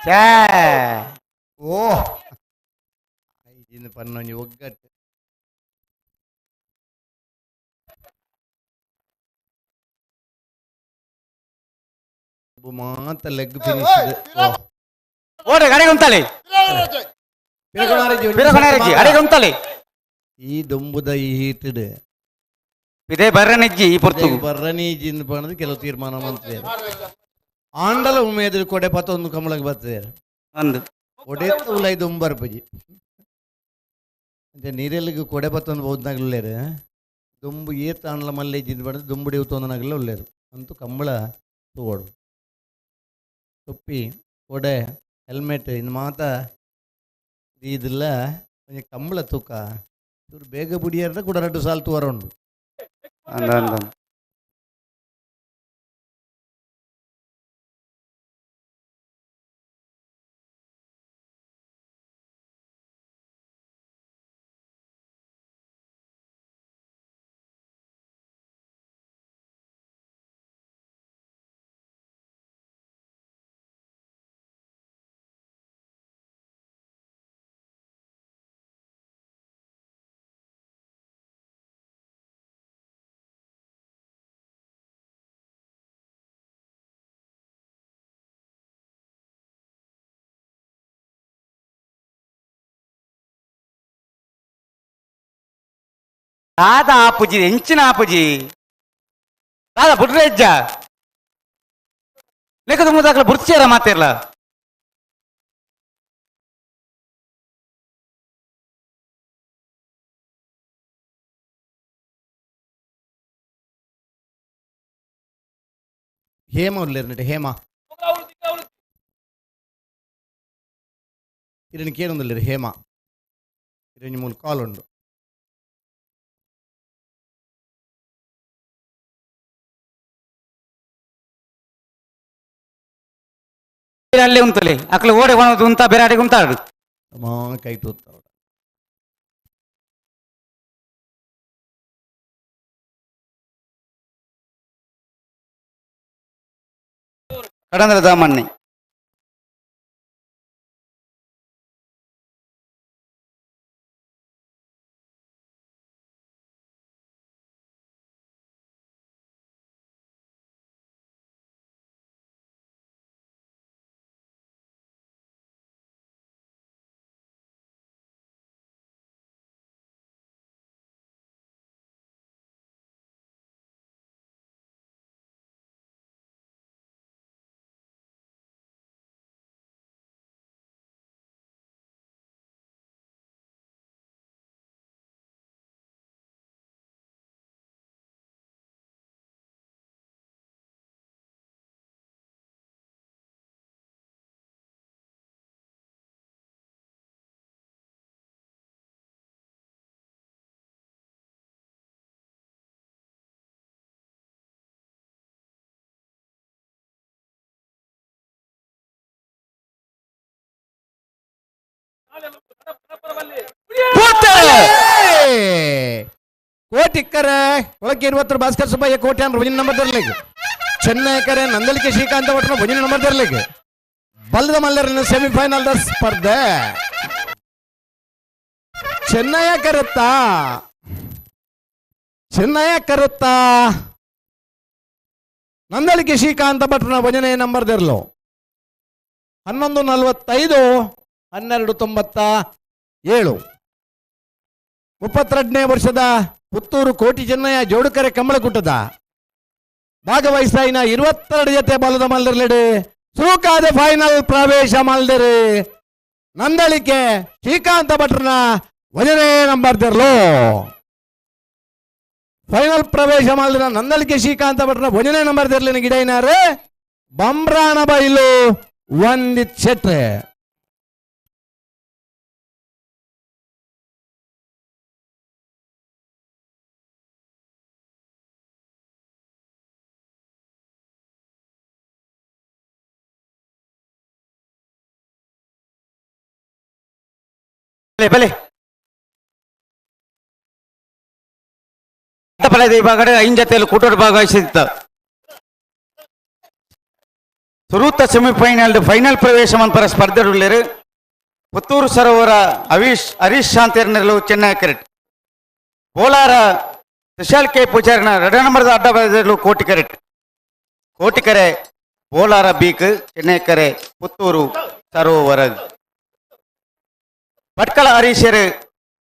ಛೇ ಓ ಐದಿನ ಪನ್ನೊಂಜಿ ಒಗ್ಗಟ್ಟು ಮಾತ ಲೆಗ್ ಫಿನಿಶ್ ಓಡೆ ಅಡೆಗೆ ಉಂತಾಳೆ ಪಿರಕೊಣಾರಜ್ಜಿ ಅಡೆಗೆ ಉಂತಾಳೆ ಈ ದೊಂಬುದ ಈ ಹೀಟಡ್ ಇದೇ ಬರ್ರನೆಜ್ಜಿ ಈ ಪೊರ್ತು ಬರ್ರನೀಜಿಂದ ಪಣದು ಕೆಲವು ತೀರ್ಮಾನ ಮಾಡ್ತಿದ್ದಾರೆ ಆಂಡಲ ಉಮೇದ ಕೊಡೆ ಪತ್ತೊಂದು ಕಮಲಕ್ಕೆ ಬರ್ತದೆ ಒಂದು ಒಡೆತ್ತ ಉಲೈ ದೊಂಬರ್ಪುಜಿ ಅಂಚೆ ನೀರೆಲ್ಲಿಗೆ ಕೊಡೆ ಪತ್ತೊಂದು ಬೋದ್ನಾಗಲೇರು ದೊಂಬು ಏತ್ ಆಂಡ್ಲ ಮಲ್ಲೆ ಜಿಂದ ಬಡದು ದುಂಬುಡಿ ಉತ್ತೊಂದನಾಗಲ್ಲ ಒಳ್ಳೇರು ಅಂತೂ ಕಂಬಳ ತಗೋಡು ತೊಪ್ಪಿ ಕೊಡೆ ಹೆಲ್ಮೆಟ್ ಇನ್ನು ಮಾತ ಇದಿಲ್ಲ ಒಂಜಿ ಕಂಬಳ ತೂಕ ಇವ್ರು ಬೇಗ ಬುಡಿಯಾರ್ದ ಕೂಡ ರಡ್ಡು ಸಾಲು ತೂವರ ಉಂಡು. ಅಂದ ಅಂದ ದಾದ ಆಪುಜಿ ಎಂಚಿನ ಆಪುಜಿ ದಾದ ಬುಡ್ರೆಜ್ಜ ಲೆಕ್ಕದ ಮುದಾಕ್ಲ ಬುರ್ಚೇರ ಮಾತಿರ್ಲ ಹೇಮ ಉಲ್ಲೇರ್ನಟೆ ಹೇಮ ಇರನ್ನು ಕೇಳೊಂದುಲ್ಲೇರು ಹೇಮ ಇರನ್ನು ಮೂಲು ಕಾಲ್ ಉಂಡು. ಅಲ್ಲೇ ಉಂತಲೆ ಅಕ್ಲೆ ಓಡೆ ಕೊನದು ಉಂತ ಬೇರೆ ಉಂತಾಡು. ಮಾ ಕೈ ತೂತಾವ ಕಡಂದ್ರ ದಾಮಣ್ಣೆ. ಕೋಟಿಕ್ಕರೆ ಕೊಳಕ್ಕೆ ಇರುವತ್ತರ ಭಾಸ್ಕರ್ ಸುಬ್ಬಯ್ಯ ಕೋಟಿ ಅಂದ್ರೆ ಒಂಜಿನ ನಂಬರ್ ತರಲಿಕ್ಕೆ ಚೆನ್ನೈಕರೆ ನಂದಲಿಕೆ ಶ್ರೀಕಾಂತ ಭಟ್ರ ಒಂಜಿನ ನಂಬರ್ ತರಲಿಕ್ಕೆ ಬಲ್ಲದ ಮಲ್ಲರನ್ನ ಸೆಮಿಫೈನಲ್ the ಸ್ಪರ್ಧೆ. ಚೆನ್ನಯ ಕರುತ್ತ, ಚೆನ್ನಯ ಕರುತ್ತ ನಂದಳಿಕೆ ಶ್ರೀಕಾಂತ ಭಟ್ರನ ಭಜನೆ ನಂಬರ್ ತೆರಲು 11:45 12:97. 32ನೇ ವರ್ಷದ ಪುತ್ತೂರು ಕೋಟಿ ಚೆನ್ನಯ್ಯ ಜೋಡುಕರೆ ಕಂಬಳಕೂಟದ ಭಾಗವಹಿಸ್ತಾಯಿನ 22 ಜೊತೆ ಬಲದ ಮಲ್ದಿರ್ಲಿಡಿ ಸುರುಕಾದ ಫೈನಲ್ ಪ್ರವೇಶ ಮಲ್ದಿರಿ ನಂದಳಿಕೆ ಶ್ರೀಕಾಂತ ಭಟ್ರನ ಭಜನೆ ನಂಬರ್ ತೆರಲು. ಫೈನಲ್ ಪ್ರವೇಶ ಮಾಡಿದ ನಂದಳಿಕೆ ಶ್ರೀಕಾಂತ ಭಟ್ರನ ಭಜನೆ ನಂಬರ್ ತೆರಲಿನ ಗಿಡೈನಾರು ಬಂಬ್ರಾಣ ಬೈಲು ವಂದಿತ್ ಶೆಟ್ರೆ. ಬಲೆ ಬಲೆ ಪಲದ ವಿಭಾಗದ ಐನ್ ಜೊತೆಯಲ್ಲಿ ಕೂಟೋಡು ಭಾಗವಹಿಸಿತ್ತು. ಸುರೂತ ಸೆಮಿಫೈನಲ್ ಫೈನಲ್ ಪ್ರವೇಶ ಮನ್ಪರ ಸ್ಪರ್ಧೆಡುಳ್ಳೇರು ಪುತ್ತೂರು ಸರೋವರ ಹರೀಶ್ ಶಾಂತಿಯರ್ನೆರಲು ಚೆನ್ನೈ ಕ್ರಿಕೆಟ್ ಬೋಲಾರ ವಿಶಾಲ್ ಕೆ ಪೂಜಾರಿನ ಎರಡ ನಂಬರ್ದ ಅಡ್ಡ ಬರೆದಿರಲು ಕೋಟಿ ಕರೆಟ್ ಕೋಟಿಕರೆ ಬೋಲಾರ ಬೀಕ್ ಚೆನ್ನೈ ಕರೆ ಪುತ್ತೂರು ಸರೋವರ ಭಟ್ಕಳ ಹರೀಶರು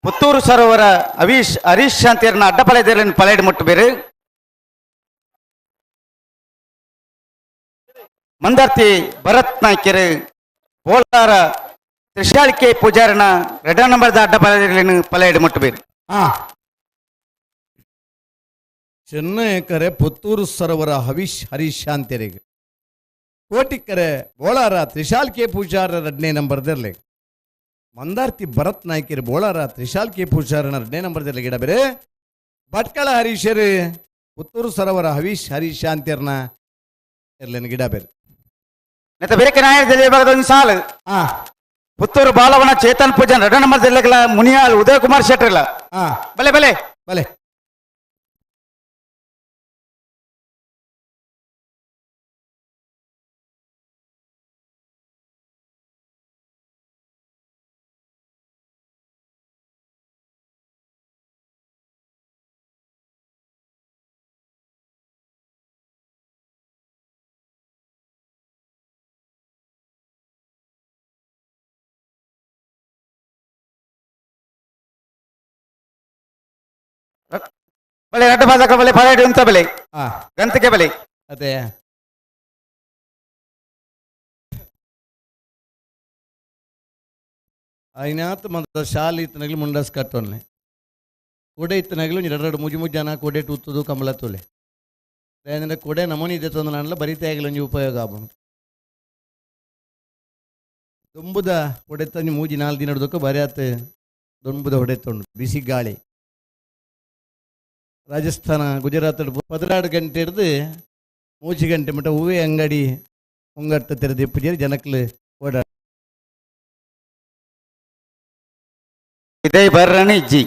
ಪುತ್ತೂರು ಸರೋವರ ಹರೀಶ್ ಶಾಂತಿಯರ್ನ ಅಡ್ಡ ಪಲೆದಲ್ಲಿ ಪಲೇಡ್ ಮುಟ್ಟಬೇರು. ಮಂದಾರ್ತಿ ಭರತ್ ನಾಯ್ಕರು ಬೋಲಾರ ತ್ರಿಶಾಲ್ ಕೆ ಪೂಜಾರಿನ ಎರಡ ನಂಬರ್ದ ಅಡ್ಡ ಪಲೆಯಲ್ಲಿ ಪಲೇಡ್ ಮುಟ್ಟಬೇರು. ಚೆನ್ನೈ ಕರೆ ಪುತ್ತೂರು ಸರೋವರ ಹರೀಶ್ ಶಾಂತಿಯರಿಗೆ ಕೋಟಿಕ್ಕರೆ ಬೋಳಾರ ತ್ರಿಶಾಲ್ ಕೆ ಪೂಜಾರ ಎರಡನೇ ನಂಬರ್ದಿರಲಿ. ಮಂದಾರ್ತಿ ಭರತ್ ನಾಯ್ಕರು ಬೋಳಾರ ತ್ರಿಶಾಲ್ ಕೆ ಪೂಜಾರನ ಎರಡನೇ ನಂಬರ್ದಿರಲಿ ಗಿಡ ಬೇರೆ. ಭಟ್ಕಳ ಹರೀಶರು ಪುತ್ತೂರು ಸರೋವರ ಹರೀಶ್ ಶಾಂತಿಯರ್ನ ಇರ್ಲೇನು ಗಿಡ ಬೇರೆ. ಮತ್ತೆ ಬೇರೆ ನಾಯಕರ ವಿಭಾಗದ ಒಂದು ಸಾಲು ಪುತ್ತೂರು ಬಾಲವನ ಚೇತನ್ ಪೂಜನ್ ಎರಡ ನಂಬರ್ ಜಿಲ್ಲೆಗಳ ಮುನಿಯಾಲ್ ಉದಯ್ ಕುಮಾರ್ ಶೆಟ್ಟರ್ಲ. ಬಲೆ ಬಲೆ ಬಲೆ ಬಲೆ ರಡ್ಡ ಬಾಜಕ ಬಲೆ ಪರೇಡ್ ಅಂತ ಬಲೆ ಗಂತಕ್ಕೆ ಬಲೆ ಅದೇ ಐನಾತ್ ಮದ ಶಾಲೆ ಇತ್ತನಗಲಿ ಮುಂಡಸ್ ಕಟ್ಟೊನ್ನೆ ಕೊಡೆ ಇತ್ತನಗಲು ಎರಡು ಮುಜಿ ಮುಜ್ಜನ ಕೊಡೆ ಟೂತುದು ಕಮಲ ತುಲೆ ಅಂದ್ರೆ ಕೊಡೆ ನಮೂನಿ ಇದೆ ತಂದು ನಾನಲ್ಲ ಬರಿತಾಗಲಿ ಒಂಜಿ ಉಪಯೋಗ ಆಪುಂಡು ದೊಂಬುದ ಕೊಡೆ ತಂಜಿ ಮೂಜಿ ನಾಲ್ಕು ದಿನ ಹಿಡ್ದಕ್ಕ ಬರಿ ಆತ್ ದೊಂಬುದ ಹೊಡೆ ತೊಂಡು ಬಿಸಿ ಗಾಳಿ. ರಾಜಸ್ಥಾನ ಗುಜರಾತ್ 16 ಗಂಟೆ ಹಿಡ್ದು 3 ಗಂಟೆ ಮಟ್ಟ ಹೂವೇ ಅಂಗಡಿ ಮುಂಗಟ್ಟ ತೆರೆದು ಪೂಜೆ ಜನಕ್ಲು ಓಡಾಡ ಇದೇ ಬರ್ರಣಿ ಜಿ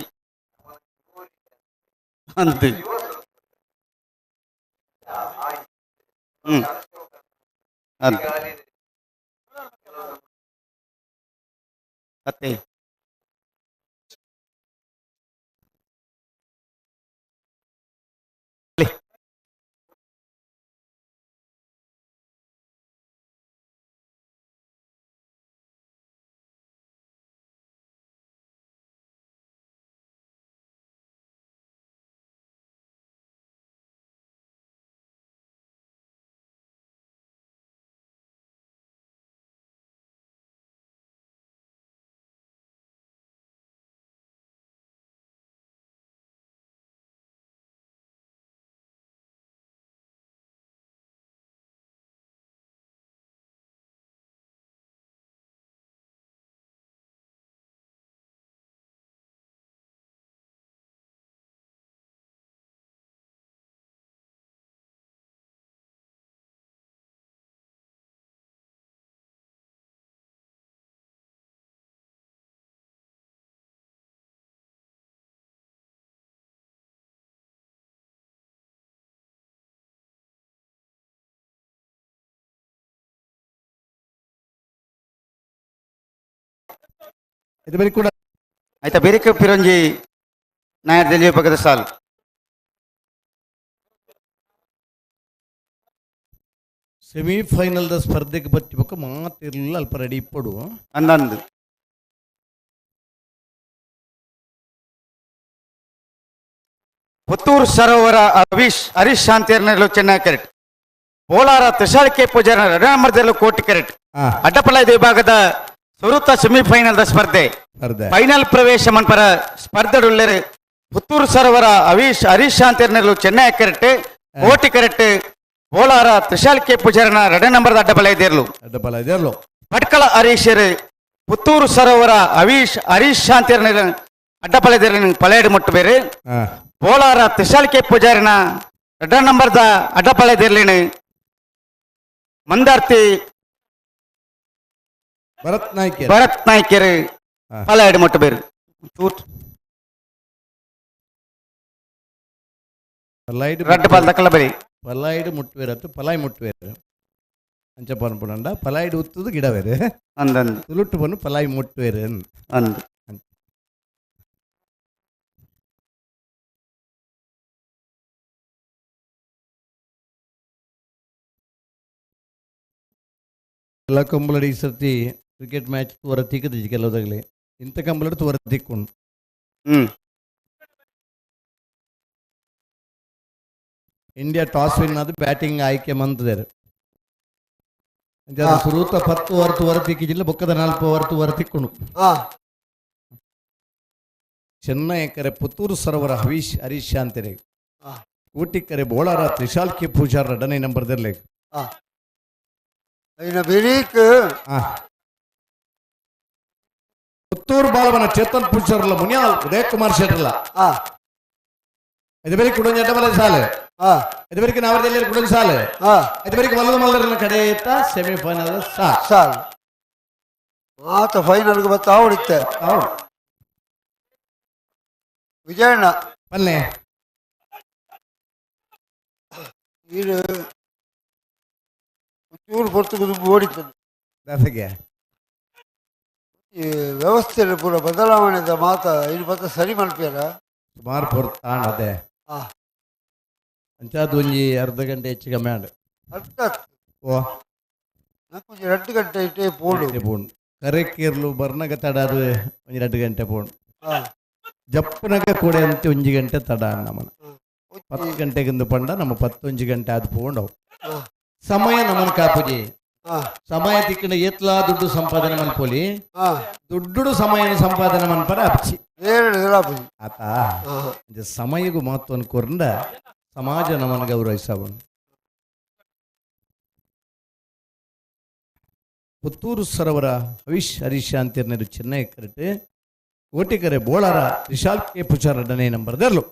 ಅಂತ ಅಂತ ಅತ್ತೆ. ಇದು ಬರೀ ಕೂಡ ಆಯ್ತಾ ಬೇರೆ ಪಿರಂಜಿ ನಾಯರ್ ದೆಲ್ಲಿ ವಿಭಾಗದ ಸಾಲು. ಸೆಮಿಫೈನಲ್ದ ಸ್ಪರ್ಧೆಗೆ ಬತ್ತಿಬೊಕ್ಕ ಮಾತಿರಲಿಲ್ಲ ಅಲ್ಪ ready ಇಪ್ಪಡು ಅಂದಂದು Puttur Sarovara Harish Harish ಶಾಂತಿಯರ್ನಲ್ಲೂ Chennai correct. Kolar Tushar K Pujara ಎರಡನೇ ಕೋಟಿ ಕರೆಕ್ಟ್. ಅಡ್ಡಪಲ ವಿಭಾಗದ ಸುರುತ ಸೆಮಿಫೈನಲ್ ಸ್ಪರ್ಧೆ. ಫೈನಲ್ ಪ್ರವೇಶ ಮನ್ಪರ ಸ್ಪರ್ಧೆಡುಳ್ಳರು ಪುತ್ತೂರು ಸರೋವರ ಹರೀಶ್ ಹರೀಶ್ ಶಾಂತಿಯರ್ನಲ್ಲೂ ಚೆನ್ನೈ ಕರೆಕ್ಟ್ ಕೋಟಿ ಕರೆಕ್ಟ್. ಕೋಲಾರ ತ್ರಿಶಾಲ್ ಕೆ ಪೂಜಾರನ ಎರಡನೇ ನಂಬರ್ದ ಅಡ್ಡಬಲ ಇದ್ದಿರಲು ಅಡ್ಡಬಲ ಇದ್ದಿರಲು. ಭಟ್ಕಳ ಹರೀಶರು ಪುತ್ತೂರು ಸರೋವರ ಹರೀಶ್ ಹರೀಶ್ ಶಾಂತಿಯರ್ನ ಅಡ್ಡಬಲ ಇದ್ದಿರಲು ಪಳೆಯಡು ಮುಟ್ಟು ಬೇರೆ. ಕೋಲಾರ ತ್ರಿಶಾಲ್ ಕೆ ಪೂಜಾರಿನ ಎರಡನೇ ನಂಬರ್ದ ಅಡ್ಡಬಲ ಇದ್ದಿರಲಿನ ಮಂದಾರ್ತಿ ಭರತ್ ನಾಯ್ಕ ಭರತ್ ನಾಯ್ಕರು ಪಳೆಯಡು ಮುಟ್ಟು ಬೇರೆ. ರಡ್ಡು ಪಾಲ್ ದಕ್ಕಲ ಬರಿ ಪಲಾಯ್ಡ್ ಮುಟ್ಟುವೇರು ಅತ್ತು ಪಲಾಯ್ ಮುಟ್ಟುವೇರು ಅಂಚ ಪನ್ಪುನಂಡ ಪಲಾಯ್ಡ್ ಉತ್ತದು ಗಿಡವೇರು ಅಂದಂದು ತುಳುಟ್ಟು ಬನ್ನು ಪಲಾಯ್ ಮುಟ್ಟುವೇರು ಅಂದು. ಎಲ್ಲ ಕಂಬಳಡಿ ಈ ಸರ್ತಿ ಕ್ರಿಕೆಟ್ ಮ್ಯಾಚ್ ತೂರ ತಿಕ್ಕದಿಜ್ಜಿ ಕೆಲವುದಾಗಲಿ ಇಂಥ ಕಂಬಳಡಿ ತೂರ ತಿಕ್ಕೊಂಡು. ಇಂಡಿಯಾ ಟಾಸ್ ವಿನ್ ಅದು ಬ್ಯಾಟಿಂಗ್ ಆಯ್ಕೆ ಮಂತದೇರು ಸುರೂತ 10 ಓವರ್ ತೂವರ ತಿಕ್ಕಿಜಿಲ್ಲ ಬೊಕ್ಕದ 4 ಓವರ್ ತೂವರ ತಿಕ್ಕೊಂಡು. ಚೆನ್ನೈ ಕರೆ ಪುತ್ತೂರು ಸರೋವರ ಹರೀಶ್ ಹರೀಶ್ ಅಂತಾರೆ. ಊಟಿಕ್ಕರೆ ಬೋಳಾರ ತ್ರಿಶಾಲ್ ಕೆ ಪೂಜಾರ್ ಎರಡನೇ ನಂಬರ್ದಲ್ಲಿ. ಪುತ್ತೂರು ಬಾಲವನ ಚೇತನ್ ಪೂಜಾರ್ಲ ಮುನಿಯಾಲ್ ಉದಯ್ ಕುಮಾರ್ ಶೆಟ್ಟರ್ಲ. ಇದು ಬೇರೆ ಕುಡೊಂಜಿ ಅಡ್ಡಬಲ ಸಾಲು. ಇದು ಬೇರೆ ನಾವರದಲ್ಲಿ ಕುಡೊಂಜಿ ಸಾಲು. ಇದು ಬೇರೆ ಮಲ್ಲದ ಮಲ್ಲರನ್ನ ಕಡೆ ಇತ್ತ ಸೆಮಿಫೈನಲ್ ಸಾಲು. ಆತ ಫೈನಲ್ಗೆ ಬರ್ತಾ ಹೊಡಿತೆ ವಿಜಯಣ್ಣ. ಬನ್ನಿ. ಇದು ಚೂರು ಹೊರತು ಓಡಿತದೆ. ದಾಸಗೆ ಈ ವ್ಯವಸ್ಥೆಯಲ್ಲಿ ಪೂರ ಬದಲಾವಣೆದ ಮಾತ ಇದು ಮತ್ತೆ ಸರಿ ಮಲ್ಪಿಯಲ್ಲ ಸುಮಾರು ಪೊರ್ತಾಣ ಅದೇ ಅಂಚಾದ ಒಂಜಿ ಅರ್ಧ ಗಂಟೆ ಹೆಚ್ಚು ಕಮ್ಮಿ ಆಂಡ್ ಅರ್ಧ ಓ ಒಂಜಿ 2 ಗಂಟೆ ಇಟ್ಟೆ ಪೋಡು ಪೋಂಡು ಕರೆಕೇರ್ಲು ಬರ್ನಗ ತಡ ಅದು ಒಂಜಿ 2 ಗಂಟೆ ಪೋಂಡು. ಜಪ್ಪನಗ ಕೂಡ ಅಂತ 1 ಗಂಟೆ ತಡ ನಮ್ಮನ 10 ಗಂಟೆಗಿಂದು ಪಂಡ ನಮ್ಮ 11 ಗಂಟೆ ಅದು ಪೋಂಡವು. ಸಮಯ ನಮ್ಮನ ಕಾಪುಜಿ ಸಮಯ ತಿಕ್ಕಂಡ ಏತ್ಲಾ ದುಡ್ಡು ಸಂಪಾದನೆ ಮನ್ಪೋಲಿ ದುಡ್ಡು ಸಮಯ ಸಂಪಾದನೆ ಮನ್ಪರ ಅಪ್ಚಿ ಆತ ಸಮಯಗೂ ಮಹತ್ವವನ್ನು ಕೊರಂಡ ಸಮಾಜ ನಮ್ಮನ್ನು ಗೌರವಿಸವನು. ಪುತ್ತೂರು ಸರೋವರ ಹರೀಶ್ ಹರೀಶ್ ಅಂತಿರ್ನರು ಚೆನ್ನೈ ಕರೆಟ್ ಕೋಟಿಕರೆ ಬೋಳಾರ ವಿಶಾಲ್ ಕೆ ಪುಚಾರ್ ಎರಡನೇ ನಂಬರ್ದಲ್ಲೂ.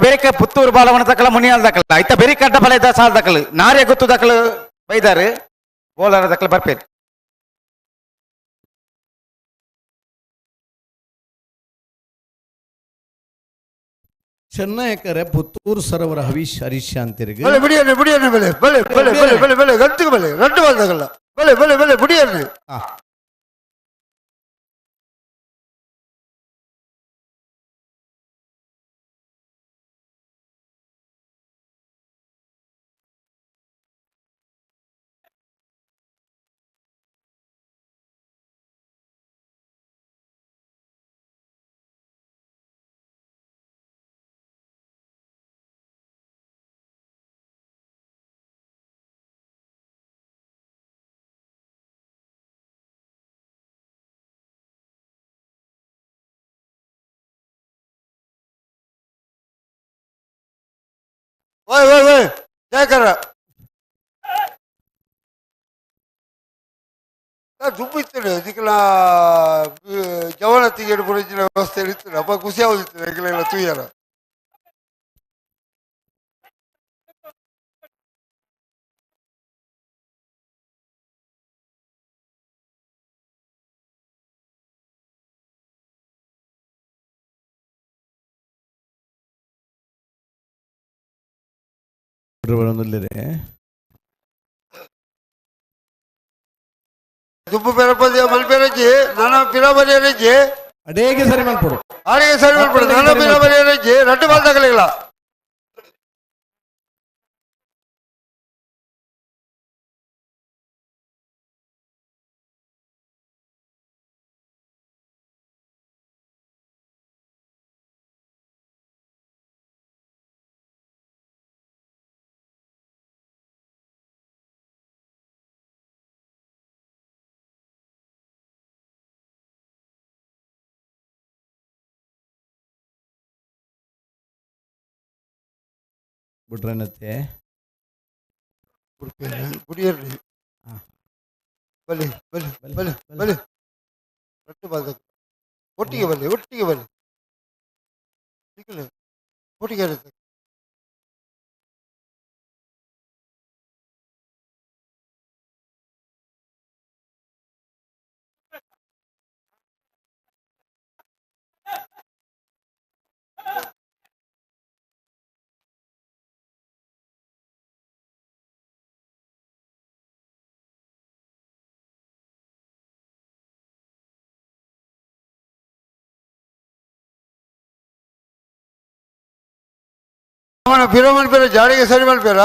ಬೇರೆ ಪುತ್ತೂರು ಬಾಲವನ ತಕ್ಕಲ ಮುನಿಯಾಲ್ ದಕ್ಕಲ ಐತ ಬೇರೆ ಕಡ್ಡ ಬಲ ಇದ್ದ ಸಾಲ್ ದಕ್ಕಲು ನಾರೇ ಗೊತ್ತು ದಕ್ಕಲು ಬೈದಾರು ಬೋಲಾರ ದಕ್ಕಲು ಬರ್ಪೇರು. ಚೆನ್ನೈ ಕರೆ ಪುತ್ತೂರು ಸರೋವರ ಹರೀಶ್ ಹರೀಶ್ ಅಂತಿರ್ಗೆ ಬಿಡಿಯನ್ನಿ ಬಿಡಿಯನ್ನಿ ಬೆಲೆ ಬೆಲೆ ಬೆಲೆ ಬೆಲೆ ಬೆಲೆ ಬೆಲೆ ಗಂಟಿಗೆ ಬೆಲೆ 2 ಬಾಲ್ ಬೆಲೆ ಬೆಲೆ ಬೆಲೆ ಬಿಡಿಯನ್ನಿ. ಓಯ್ ಓಯ್ ಓಯ್ ಜಯಕರ ದುಂಬಿತ್ತೇನೆ ಇದಕ್ಕೆಲ್ಲ ಜವನತ್ತಿಗೆ ಪುರಂಜಿನ ವ್ಯವಸ್ಥೆ ಇರ್ತದೆ ಅಪ್ಪ ಖುಷಿ ಆಗುದಿತ್ತು ಎಂಗಲೆಲ್ಲ ತೂಯರ. ಬರೊಂದುಲ್ಲೆರ್ ದುಂಬು ಪೆರಪದಿ ಮಲ್ಪೆರಜ್ಜಿ ನನ ಪಿರ ಬರಿಯರಜ್ಜಿ ಅಡೇಗೆ ಸರಿ ಮಲ್ಪೊಡು ಆಡಿಗೆ ಸರಿ ಮಲ್ಪೊಡು ನನ ಪಿರ ಬರಿಯರಜ್ಜಿ ರಡ್ಡು ಬಾಲ್ ತಗಲಿಲ್ಲ ಬುಡ್ರನತ್ತೆ ಬುಡಿಯರ್ಲಿ ಬಲಿ ಬಲಿ ಬಲಿ ಬಲಿ ರಡ್ಡು ಬಾಲ್ ತಗಲಿ ಒಟ್ಟಿಗೆ ಬಲ್ಲಿ ಒಟ್ಟಿಗೆ ಬಲ್ಲಿ ಒಟ್ಟಿಗೆ ಇರುತ್ತೆ. ಅವನ ಪಿರ ಮಲ್ಪೆರ ಜಾಡಿಗೆ ಸರಿ ಮಲ್ಪೆರ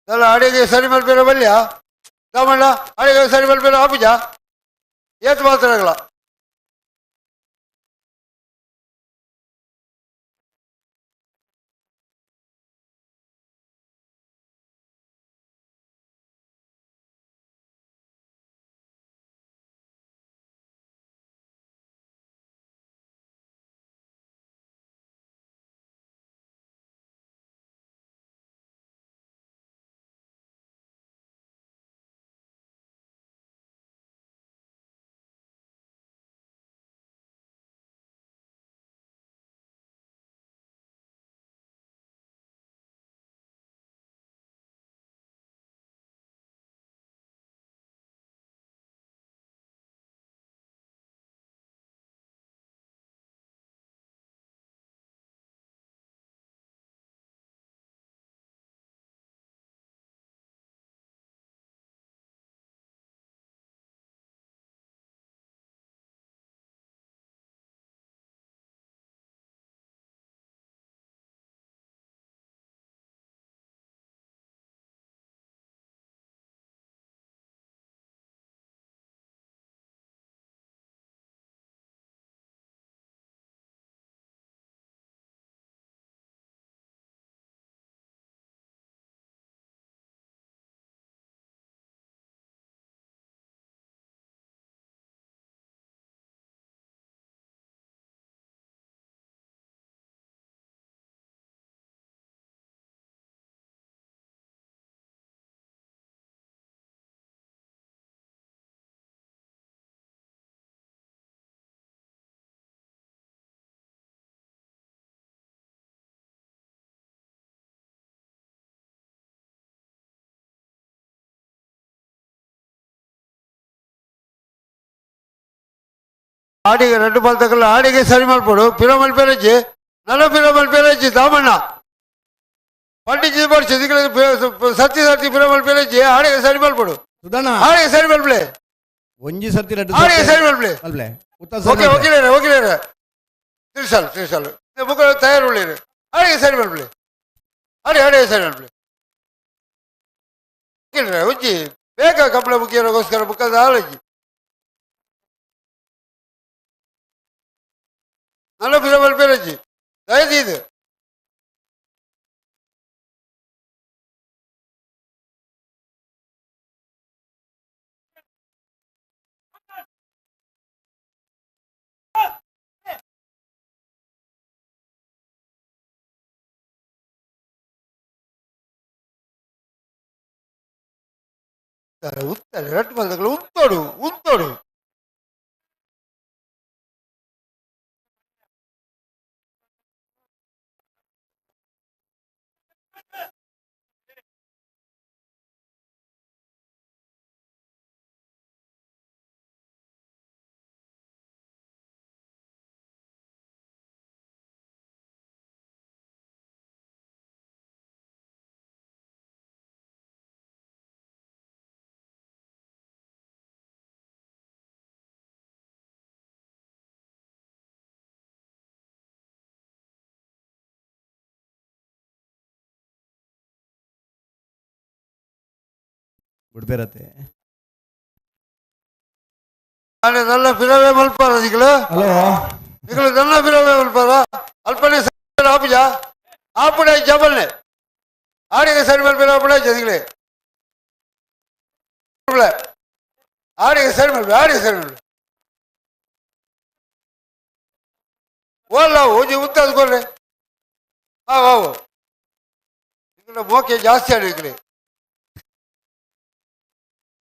ಅಲ್ಲ ಅಡಿಗೆ ಸರಿ ಮಲ್ಪೆರ ಬಲ್ಯ ತಮಣ್ಣ ಅಡಿಗೆ ಸರಿ ಮಲ್ಪೆರ ಆಪುಜ ಏತ್ ಮಾತ್ರ ಆಡಿಗೆ ರಡ್ಡು ಬಾಲ್ ತಗಲ್ಲ ಆಡಿಗೆ ಸರಿ ಮಲ್ಪೊಡು ಪಿರ ಮಲ್ಪೆರಜ್ಜಿ ನನ ಪಿರ ಮಲ್ಪೆರಜ್ಜಿ ದಾಮಣ್ಣ ಪಂಡಿಜಿ ಬರ್ಚಿ ಸತ್ತಿ ಸತ್ತಿ ಪಿರ ಮಲ್ಪೆರಜ್ಜಿ ಆಡಿಗೆ ಸರಿ ಮಲ್ಪೊಡು ಸುಧಣ್ಣ ಆಡಿಗೆ ಸರಿ ಮಲ್ಪಲೆ ಒಂಜಿ ಸರ್ತಿ ರಡ್ಡು ಆಡಿಗೆ ಸರಿ ಮಲ್ಪಲೆ ಮಲ್ಪಲೆ ಓಕೆ ಓಕೆ ಓಕೆ ತಿರ್ಸಾಲು ತಿರ್ಸಾಲು ಬುಕ್ ತಯಾರು ಉಳ್ಳೇರು ಆಡಿಗೆ ಸರಿ ಮಲ್ಪಲೆ ಆಡಿ ಆಡಿಗೆ ಸರಿ ಮಲ್ಪಲೆ ಉಜ್ಜಿ ಬೇಗ ಕಂಬಳ ಮುಖ್ಯಗೋಸ್ಕರ ಬುಕ್ಕದ ಆಲಜ್ಜಿ നല്ല ಪಿರ ಮಲ್ಪೆರಜ್ಜಿ ದಯದೀದು ಉತ್ತಾರೆ ರಟ್ಟು ಬಂದಗಳು ಉಂತೋಡು ಉಂತೋಡು. ಬುಡ್ಬೇರತ್ತೆ. ನನ್ನ ಫಿರವೇ ಮಲ್ಪಾರ ನಿಗಳು. ಹಲೋ ನಿಗಳು ನನ್ನ ಫಿರವೇ ಮಲ್ಪಾರ ಅಲ್ಪನೆ ಆಪುಜ ಆಪುಡ ಜಬಲ್ನೆ ಆಡಿಗೆ ಸರಿ ಮಲ್ಪೆ ಆಪುಡ ಜದಿಗಳೇ ಆಡಿಗೆ ಸರಿ ಮಲ್ಪೆ ಆಡಿಗೆ ಸರಿ ಮಲ್ಪೆ ಓಲ್ಲ ಓಜಿ ಉತ್ತದ ಕೊರ್ರೆ. ಹಾ ವಾವು ನಿಗಳ ಮೋಕೆ ಜಾಸ್ತಿ ಆಡಿ ಈ ಕಡೆ.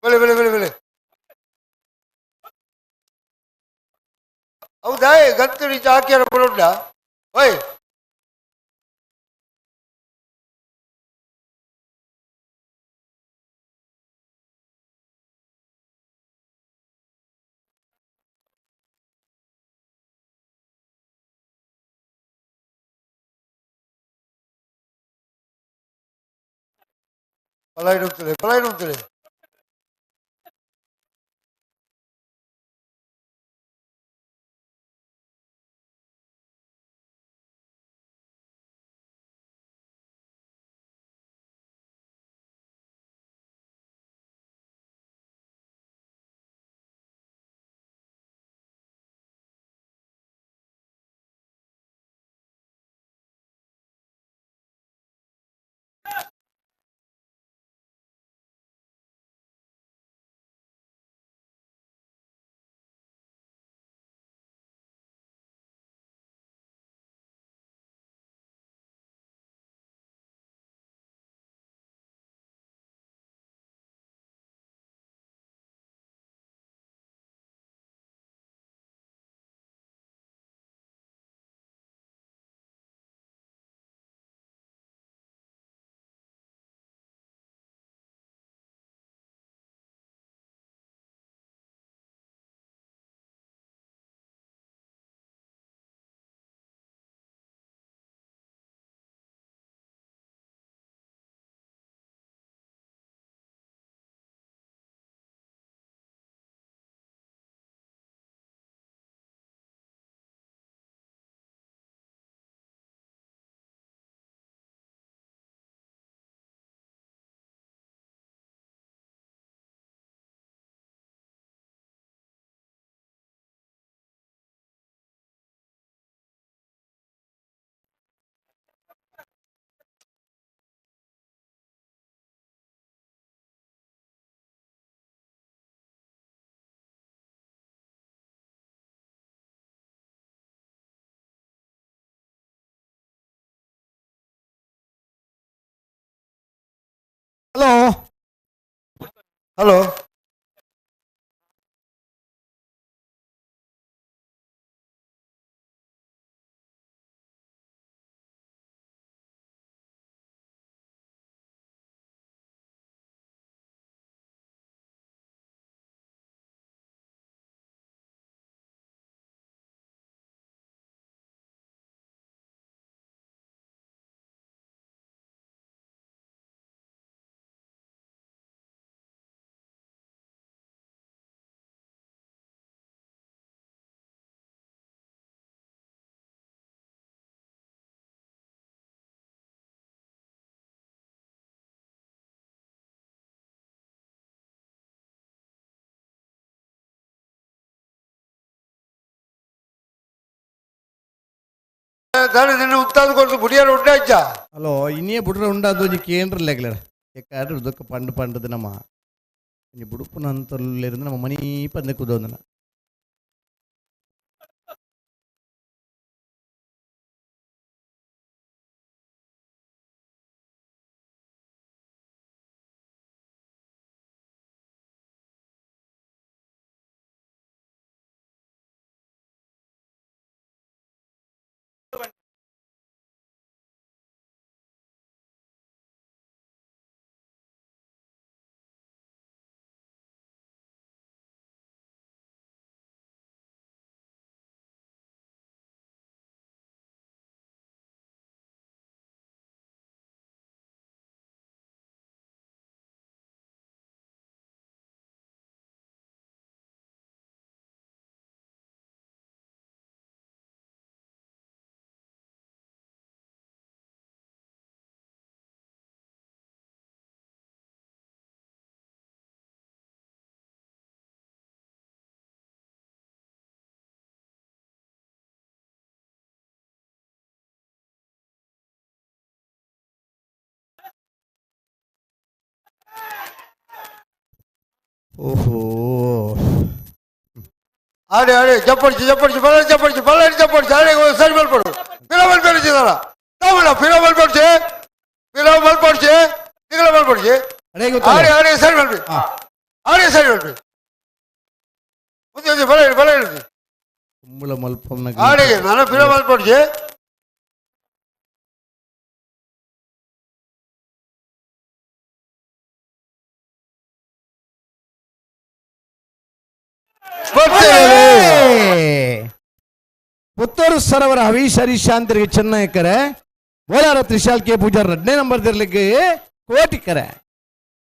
ಬೆಳೆ ಬೆಳೆ ಬೆಳೆ ಬೆಳೆ ಹೌದಾ? ಗಂತು ನಿಜ ಹಾಕ್ಯಾರ ಬರೋಡ ಓಯ್. ಪಲಾಯಿಡುತ್ತದೆ ಪಲಾಯಿಡುತ್ತದೆ. ಹಲೋ ಹಲೋ ದಾನೆ ನಿನ್ನ ಉತ್ತಾದ ಕೊಡ್ತು ಬುಡಿಯಾರ ಉಂಡೆ ಅಜ್ಜ. ಹಲೋ ಇನ್ನೇ ಬುಡ್ರ ಉಂಡಾದ ಒಂಜಿ ಕೇಂದ್ರ ಲೆಗ್ಲರ ಎಕ್ಕಾಡ್ರ ಉದಕ್ಕೆ ಪಂಡು ಪಂಡದು ನಮ್ಮ ಒಂಜಿ ಬುಡುಪುನಂತಲ್ಲಿருந்து ನಮ್ಮ ಮನಿ ಪಂದೆ ಕುದೋದನ. ಓಹೋ ಆಡಿ ಆಡಿ ಜಪ್ಪಡಿಸಿ ಜಪ್ಪಡಿಸಿ ಬಲ ಜಪ್ಪಡಿಸಿ ಬಲ ಜಪ್ಪಡಿಸಿ ಆಡಿ ಸರಿ ಮಲ್ಪಡು ಪಿರ ಮಲ್ಪಡಿಸಿದಾರ ತಾವಲ್ಲ ಪಿರ ಮಲ್ಪಡಿಸಿ ಪಿರ ಮಲ್ಪಡಿಸಿ ತಿಂಗಳ ಮಲ್ಪಡಿಸಿ ಆಡಿ ಆಡಿ ಸರಿ ಮಲ್ಪಿ ಆಡಿ ಸರಿ ಮಲ್ಪಿ ಮುಂದೆ ಬಲ ಹೇಳಿ ಬಲ ಹೇಳಿ ಕುಂಬಳ ಮಲ್ಪಂನ ಆಡಿ ನಾನು ಪಿರ ಮಲ್ಪಡಿಸಿ ಪುತ್ತೂರು ಸರೋವರ ಹವೀಶ್ ಹರೀಶ್ ಶಾಂತರಿಗೆ ಚೆನ್ನೈಕರೆ ಬೋಲಾರ ತ್ರಿಶಾಲ್ ಕೆ ಪೂಜಾರ್ ಎರಡನೇ ನಂಬರ್ ದಿರ್ಲಿಕ್ಕೆ ಕೋಟಿಕರೆ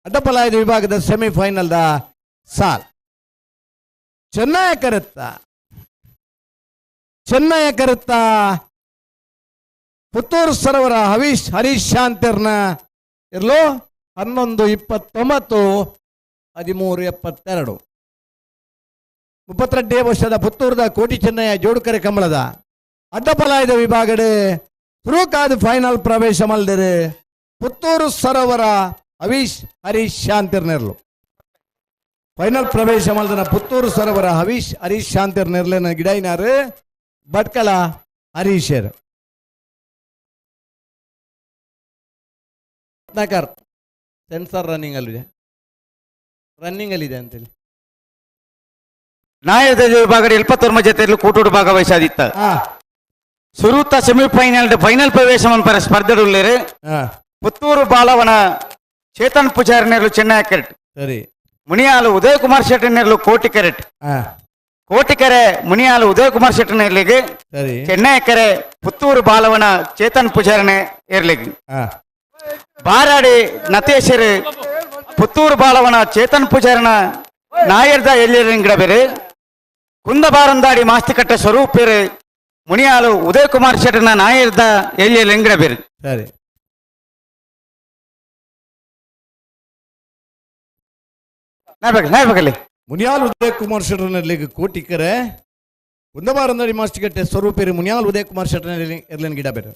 ಅಡ್ಡಪಲಾಯದ ವಿಭಾಗದ ಸೆಮಿಫೈನಲ್ the ಸಾಲ್. ಚೆನ್ನಯ ಕರೆತ್ತ ಚೆನ್ನಯ ಕರೆತ್ತ ಪುತ್ತೂರು ಸರೋವರ ಹವೀಶ್ ಹರೀಶ್ ಶಾಂತಿರ್ನ ಇರ್ಲು 11:29 13:72. 32 ವರ್ಷದ ಪುತ್ತೂರದ ಕೋಟಿ ಚೆನ್ನಯ್ಯ ಜೋಡುಕರೆ ಕಂಬಳದ ಅಡ್ಡಪಲಾಯದ ವಿಭಾಗಡೆ ತುರುಕಾದ ಫೈನಲ್ ಪ್ರವೇಶ ಮಲ್ದಿರೆ ಪುತ್ತೂರು ಸರೋವರ ಹವೀಶ್ ಹರೀಶ್ ಶಾಂತಿರ್ನೆರ್ಲು. ಫೈನಲ್ ಪ್ರವೇಶ ಮಲ್ದನ ಪುತ್ತೂರು ಸರೋವರ ಹವೀಶ್ ಹರೀಶ್ ಶಾಂತಿರ್ನೆರ್ಲೆನ ಗಿಡೈನಾರು ಭಟ್ಕಳ ಹರೀಶರ್. ರತ್ನಾಕರ್ ಸೆನ್ಸರ್ ರನ್ನಿಂಗ್ ಅಲ್ಲಿದೆ, ರನ್ನಿಂಗ್ ಅಲ್ಲಿದೆ ಅಂತೇಳಿ. ನಾಯದ ವಿಭಾಗದ ಎಲ್ಪತ್ತೊರ್ಮ ಜೊತೆಯಲ್ಲಿ ಕೂಟೋಡು ಭಾಗವಹಿಸಾದಿತ್ತ ಸುರೂತ ಸೆಮಿಫೈನಲ್ ಫೈನಲ್ ಪ್ರವೇಶ ಮನ್ಪರ ಸ್ಪರ್ಧೆಡುಳ್ಳೇರು ಪುತ್ತೂರು ಬಾಲವನ ಚೇತನ್ ಪೂಜಾರಿ ನೆರಳು ಚೆನ್ನೈ ಕೆರೆಟ್, ಸರಿ, ಮುನಿಯಾಲು ಉದಯ್ ಕುಮಾರ್ ಶೆಟ್ಟಿ ನೆರಳು ಕೋಟಿ ಕೆರೆಟ್, ಕೋಟಿಕೆರೆ ಮುನಿಯಾಲು ಉದಯ್ ಕುಮಾರ್ ಶೆಟ್ಟಿ ನೆರಳಿಗೆ, ಸರಿ, ಚೆನ್ನೈ ಕೆರೆ ಪುತ್ತೂರು ಬಾಲವನ ಚೇತನ್ ಪೂಜಾರಿನ ಎರ್ಲಿಗೆ, ಬಾರಾಡಿ ನತೇಶರು ಪುತ್ತೂರು ಬಾಲವನ ಚೇತನ್ ಪೂಜಾರಿನ ನಾಯರ್ದ ಎಲ್ಲಿರಂಗಿಡ ಬೇರೆ, ಕುಂದಬಾರಂದಾಡಿ ಮಾಸ್ತಿಕಟ್ಟ ಸ್ವರೂಪೇರು ಮುನಿಯಾಲು ಉದಯ್ ಕುಮಾರ್ ಶೆಟ್ಟನ ನಾಯರ್ದ ಎಲ್ಲಿ ಬೇರೆ. ಸರಿ, ನಾಯ್ಬೇಕಲ್ಲಿ ಮುನಿಯಾಲ್ ಉದಯ್ ಕುಮಾರ್ ಶೆಟ್ಟರ್ನಲ್ಲಿ ಕೋಟಿಕರೆ ಕುಂದಬಾರಂದಾಡಿ ಮಾಸ್ತಿಕಟ್ಟೆ ಸ್ವರೂಪೇರು ಮುನಿಯಾಲ್ ಉದಯ್ ಕುಮಾರ್ ಶೆಟ್ಟರ್ನಲ್ಲಿ ಎರ್ಲಿನ ಗಿಡ ಬೇರೆ,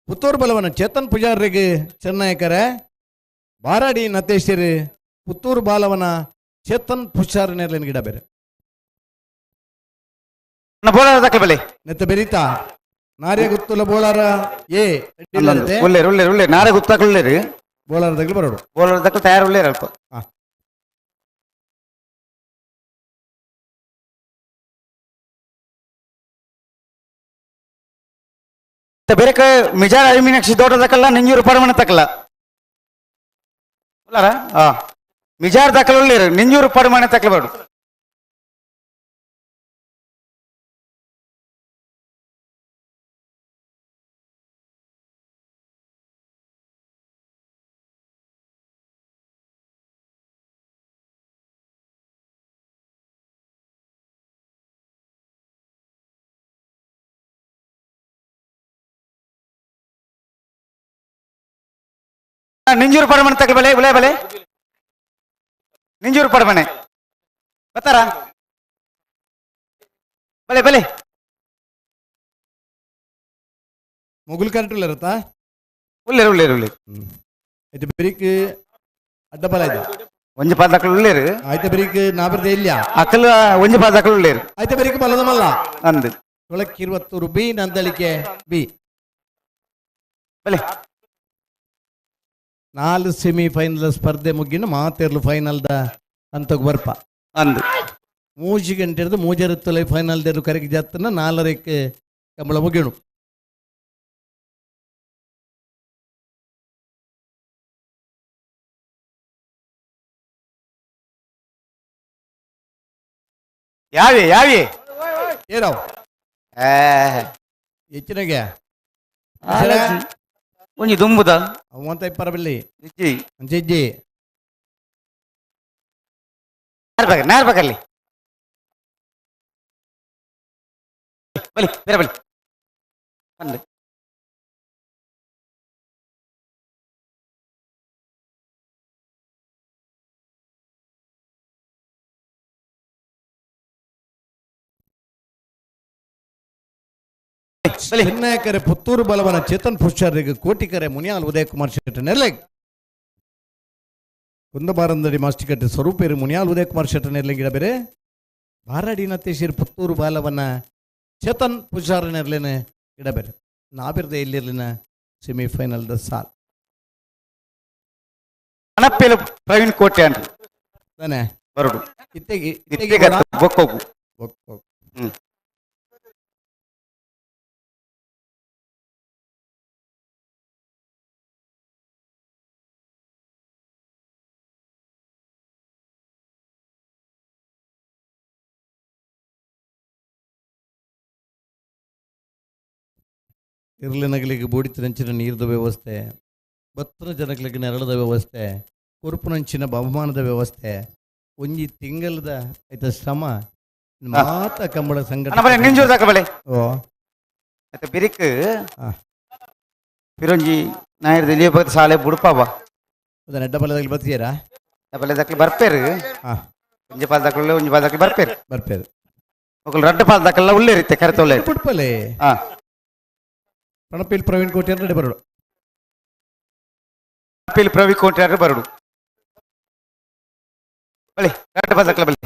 ಪುತ್ತೂರು ಬಲವನ ಚೇತನ್ ಪೂಜಾರಿಗೆ ಚೆನ್ನಯಕರೆ, ಬಾರಾಡಿ ನತೇಶರು ಪುತ್ತೂರು ಬಾಲವನ ಚೇತನ್ ಪುಷಾರನೇರ್ಲಿನ ಗಿಡ ಬೇರೆ. ಬೋಳಾರ ನೆತ್ತ ಬೆರಿತಾ ನಾರೇ ಗುತ್ತುಲ ಬೋಳಾರ ಏ ಉಳ್ಳೇರು ಉಳ್ಳೇರು ಉಳ್ಳೇರು ನಾರೇ ಗುತ್ತಾಕ ಉಳ್ಳೇರು ಬೋಳಾರ ದಗ್ಲು ಬರೋಡು ಬೋಳಾರ ದಗ್ಲು ತಯಾರು ಉಳ್ಳೇರು ಅಲ್ಪ. ಬೇರೆ ಮಿಜಾರ್ ಅರಿಮೀನಾಕ್ಷಿ ದೊಡ್ಡ ನಿಂಜೂರು ಪರಮಣ ತಕ್ಕಲ್ಲ ಉಳ್ಳಾರ ಮಿಜಾರ್ ದಾಖಲೆ ಉಳ್ಳೇರು ನಿಂಜೂರು ಪರಮಣ ತಕ್ಕಲಬೇಡು. ನಿಂಜೂರು ಪಡಮನೆ ತಗಲ್ ಬಲೆ ಬಲೆ ಬಲೆ ನಿಂಜೂರು ಪಡಮನೆ ಬರ್ತಾರ ಬಲೆ ಬಲೆ ಮೊಗುಲ್ ಕರೆಂಟ್ ಉಳ್ಳೇರತ್ತಾ ಉಳ್ಳೇರು ಉಳ್ಳೇರು ಉಳ್ಳೇರು ಆಯ್ತು ಬೆರಿಕ್ ಅಡ್ಡ ಬಲ ಇದೆ ಒಂಜಿ ಪಾದಕಲು ಉಳ್ಳೇರು ಆಯ್ತು ಬೆರಿಕ್ ನಾಬರ್ದೆ ಇಲ್ಲ ಅಕಲ್ ಒಂಜಿ ಪಾದಕಲು ಉಳ್ಳೇರು ಆಯ್ತು ಬೆರಿಕ್ ಬಲದ ಮಲ್ಲ ಅಂದು ತೊಳಕಿರುವತ್ತೂರು ಬಿ ನಂದಳಿಕೆ ಬಿ ಬಲೆ 4 ಸೆಮಿಫೈನಲ್ ಸ್ಪರ್ಧೆ ಮುಗಿನ ಮಾತೆರ್ಲು ಫೈನಲ್ದ ಅಂತಗ್ ಬರ್ಪ ಅಂದು 3 ಗಂಟೆ ಹಿಡಿದು ಮೂಜರತ್ತೊಲೆ ಫೈನಲ್ ದೇರು ಕರೆಗೆ ಜಾತನ 4:30ಕ್ಕೆ ಕಂಬಳ ಮುಗಿಣು. ಯಾವಿ ಯಾವಿ ಏನಾವ್ ಹೆಚ್ಚಿನಗೆ ಒಂಜಿ ದುಂಬುದ ಅವಂತ ಇಪ್ಪರಬಿಲ್ಲಿ ಇಜ್ಜಿ ಇಜ್ಜಿ ನಾರ್ಬೇಕಲ್ಲಿ ಬಲಿ ಬೇರೆ ಬಲಿ ಅಂದೆ ಚೆನ್ನಯಕರೆ ಪುತ್ತೂರು ಬಲವನ ಚೇತನ್ ಪುಷ್ಕರಿಗೆ ಕೋಟಿಕರೆ ಮುನಿಯಾಲ್ ಉದಯ್ ಕುಮಾರ್ ಶೆಟ್ಟಿ ನೆರ್ಲೆಗ್ ಕುಂದಬಾರಂದಡಿ ಮಾಸ್ಟಿಕಟ್ಟೆ ಸ್ವರೂಪೇರು ಮುನಿಯಾಲ್ ಉದಯಕುಮಾರ್ ಶೆಟ್ಟರ್ ಗಿಡ ಬೇರೆ ಬಾರಾಡಿ ನತೇಶಿರ್ ಪುತ್ತೂರು ಬಾಲವನ್ನ ಚೇತನ್ ಪೂಜಾರ ನೆರ್ಲೇನ ಗಿಡ ಬೇರೆ ನಾಬಿರ್ದ ಎಲ್ಲಿರ್ಲಿನ ಸೆಮಿಫೈನಲ್ the ಸಾಲ್ ಅನಪ್ಪೇಲು ಪ್ರವೀಣ್ ಕೋಟೆ ಅನ್ರಿ ತಾನೆ ಬರೋಡು ಇತ್ತೆಗೆ ಇತ್ತೆಗೆ ಬೊಕ್ಕೋಗು ಬೊಕ್ಕೋಗು. ಹ್ಮ್. ಇರ್ಲಿನಗಲಿಗೆ ಬೋಡಿತನಂಚಿನ ನೀರದ ವ್ಯವಸ್ಥೆ, ಬತ್ತನ ಜನಗಳಿಗೆ ನೆರಳದ ವ್ಯವಸ್ಥೆ, ಕೊರುಪುನಂಚಿನ ಬಹುಮಾನದ ವ್ಯವಸ್ಥೆ, ಒಂಜಿ ತಿಂಗಳದ ಐತ ಶ್ರಮ ಮಾತ ಕಂಬಳ ಅಣ್ಣ ಬಲೆ ನಿಂಜೂರು ದಾಕ ಬಲೆ. ಓ. ಮತ್ತೆ ಬಿರಿಕ್ ಪಿರೊಂಜಿ ನಾಯರ್ ದಿಲಿಯ ಭಗತ್ ಸಾಲೆ ಬುಡುಪಾವ. ಅದನ್ನ ಎಡ್ಡ ಬಲದಲ್ಲಿ ಬರ್ತೀರಾ? ಬಲದಕ್ಕೆ ಬರ್ಪೇರು. ಒಂಜಿ ಪಾಲ್ ದಾಕಲ್ಲ ಒಂಜಿ ಪಾಲ್ ದಾಕಲು ಬರ್ಪೇರು. ಬರ್ಪೇರು. ఒకళ్ళు ರಡ್ಡ ಪಾಲ್ ದಾಕಲ್ಲ ಉಳ್ಳೇರಿತ್ತೆ ಕರೆತ ಉಳ್ಳೇರಿ. ಬುಡ್ಪಲೆ. ಪಣಪಿಲ್ ಪ್ರವೀಣ್ ಕೋಟಿ ಅಂದ್ರೆ ಬರೋಡು. ಪಣಪಿಲ್ ಪ್ರವೀಣ್ ಕೋಟಿ ಅಂದ್ರೆ ಬರೋಡು. ಬಲೆ ರಡ್ಡ ಪಾಲ್ ದಾಕಲ್ಲ ಬಲೆ.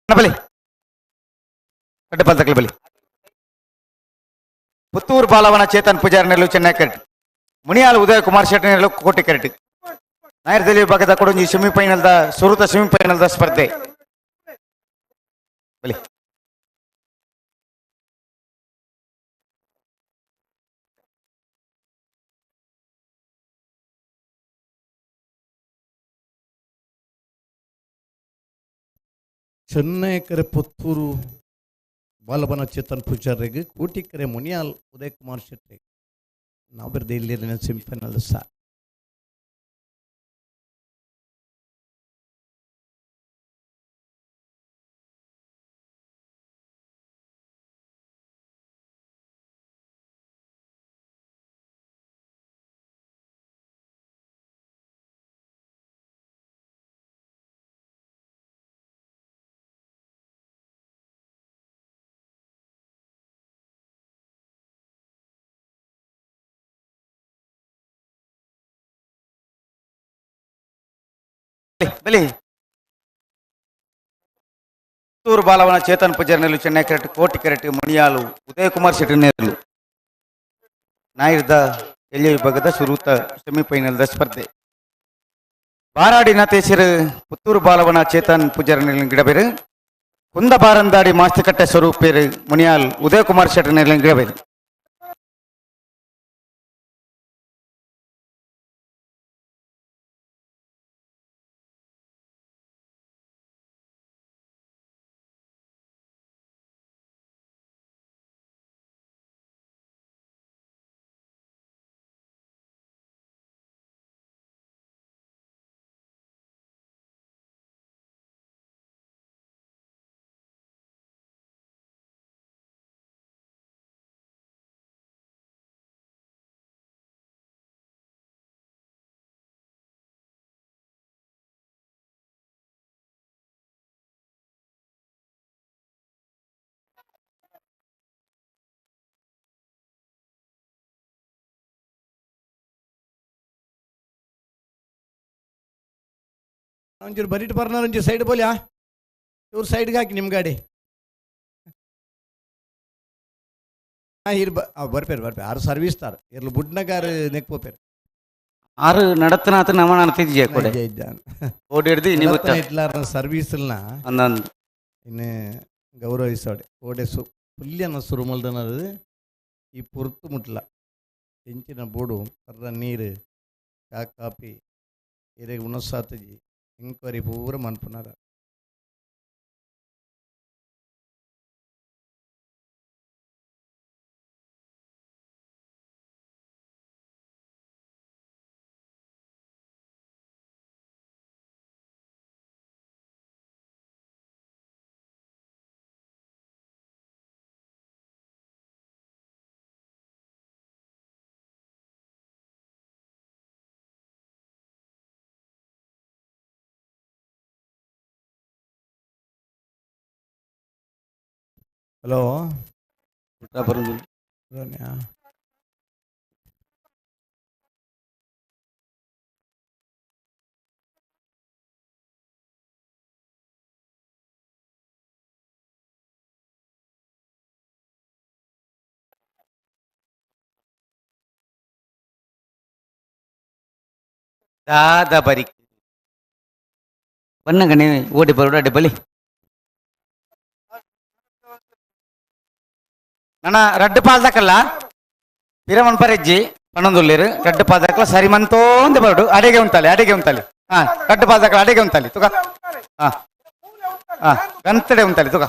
ಬಲಿ ಅಡ್ಡಪಾಲ್ ತಕಲಿ ಬಲಿ. ಪುತ್ತೂರು ಬಾಲವನ ಚೇತನ್ ಪೂಜಾರಿ ನೆರಳು ಚೆನ್ನೈ ಕರೆಟ್, ಮುನಿಯಾಲ್ ಉದಯ ಕುಮಾರ್ ಶೆಟ್ಟಿ ನೆರಳು ಕೋಟೆ ಕರೆಟ್. ನಾಯರ್ದಲ್ಲಿ ಭಾಗದ ಕೊಡೊಂಜಿ ಸೆಮಿಫೈನಲ್ the ಸುರುತ semifinal the ಸ್ಪರ್ಧೆ. ಬಲಿ ಚೆನ್ನೈಕರೆ ಪುತ್ತೂರು ಬಾಲಬನ ಚೇತನ್ ಪೂಜಾರಿಗೆ, ಕೋಟಿಕರೆ ಮುನಿಯಾಲ್ ಉದಯ್ ಕುಮಾರ್ ಶೆಟ್ಟಿ ನಾವು ಬರ್ದೆ ಇಲ್ಲಿ ಸೆಮಿಫೈನಲ್ ಸಹ. ಬಲಿ ಪುತ್ತೂರು ಬಾಲವನ ಚೇತನ್ ಪೂಜಾರಿ ನೆರಳು ಚೆನ್ನೈ ಕರೆಟ್, ಕೋಟಿ ಕರೆಟ್ ಮುನಿಯಾಲು ಉದಯ ಕುಮಾರ್ ಶೆಟ್ಟಿ ನೆರಳು ನಾಯರ್ದ ಎಳ್ಯ ವಿಭಾಗದ ಸುರೂತ ಸೆಮಿಫೈನಲ್ the ಸ್ಪರ್ಧೆ. ಬಾರಾಡಿ ನತೇಶರು ಪುತ್ತೂರು ಬಾಲವನ ಚೇತನ್ ಪೂಜಾರಿ ನೆರಳು ಗಿಡಬೇರು, ಕುಂದ ಬಾರಂದಾಡಿ ಮಾಸ್ತಿಕಟ್ಟೆ ಸ್ವರೂಪೇರು ಮುನಿಯಾಲ್ ಉದಯ ಕುಮಾರ್ ಶೆಟ್ಟಿ ನೆರಳು ಗಿಡಬೇರು. ಒಂಚೂರು ಬರಿಟ್ ಬರ್ನಾರ ಒಂಚೂರು ಸೈಡ್ ಬೋಲ್ಯಾ, ಇವ್ರ ಸೈಡ್ಗೆ ಹಾಕಿ ನಿಮ್ಮ ಗಾಡಿ. ಹಾಂ ಇರ್ ಬರ್ಪೇರು ಬರ್ಪೇರು ಆರು ಸರ್ವಿಸ್ ತಾರು ಇರ್ಲು ಬುಡ್ನಗಾರ ನೆಕ್ಪೋಪೇರು. ಆರು ನಡತನಾತ ನಮ ನಡತಿದ್ಯ ಕೊಡೆ ಓಡಿಡ್ದು ನೀವು ಇಟ್ಲಾರ ಸರ್ವಿಸ್ನ ಅಂದಂದು ಇನ್ನು ಗೌರವಿಸೋಡೆ ಓಡೆ ಸು ಪುಲ್ಯನ ಸುರುಮಲ್ದನದು. ಈ ಪೊರ್ತು ಮುಟ್ಲ ಎಂಚಿನ ಬೋಡು ಪರ್ರ ನೀರು ಚಾ ಕಾಪಿ ಇರೆಗ್ ಉಣಸಾತಜಿ ಎಂಕ್ವರಿ ಪೂರ ಮನ್ಪುನಾರ. ಹಲೋ ದಾದ ಬರಿ ಬನ್ನಗಣೆ ಓಡಿ ಬರೋಡ ಅಡ್ಡೆ ಬಲಿ ನನ್ನ ರಡ್ಡು ಪಾಲ್ದಕಲ್ಲ ಪಿರಮನ್ ಪರೆಜ್ಜಿ ಪನ್ನೊಂದುಲ್ಲೇರು ರಡ್ಡು ಪಾಲ್ದಕಲ್ಲ ಸರಿ ಮಂತೋಂದು ಬರೋಡು ಅಡೆಗೆ ಉಂತಾಲೆ ಅಡೆಗೆ ಉಂತಾಲೆ ಹಾ ರಡ್ಡು ಪಾಲ್ದಕಲ್ಲ ಅಡೆಗೆ ಉಂತಾಲೆ ತುಗ ಹಾ ಹಾ ಗಂತಡೆ ಉಂತಾಲೆ ತುಗ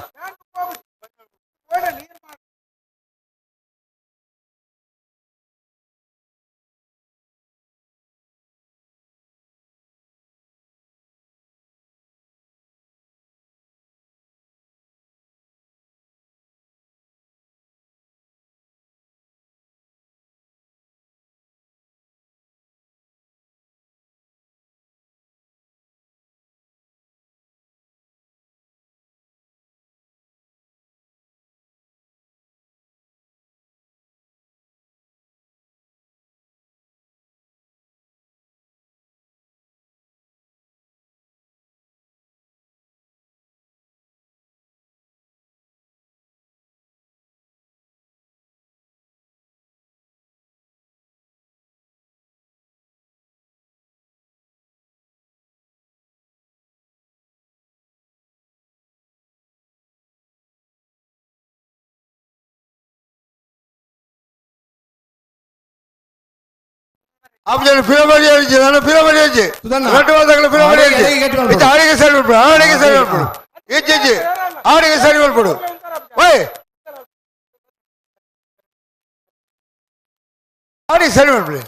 ಆಪ್ಷನ್ ಫಿಲಮರಿ ಆಡಿச்சு ನಾನು ಫಿಲಮರಿ ಆಡಿச்சு ரெண்டு வாரத்துல ಫಿಲಮರಿ ಆಡಿச்சு ಇದು ಆಡಿಗೆ ಸರಿ ಮಾಡ್ಬಿಡು ಆಡಿಗೆ ಸರಿ ಮಾಡ್ಬಿಡು ಇಜ್ಜಿ ಇಜ್ಜಿ ಆಡಿಗೆ ಸರಿ ಮಾಡ್ಬಿಡು ಓಯ್ ಆಡಿಗೆ ಸರಿ ಮಾಡ್ಬಿಡಿ.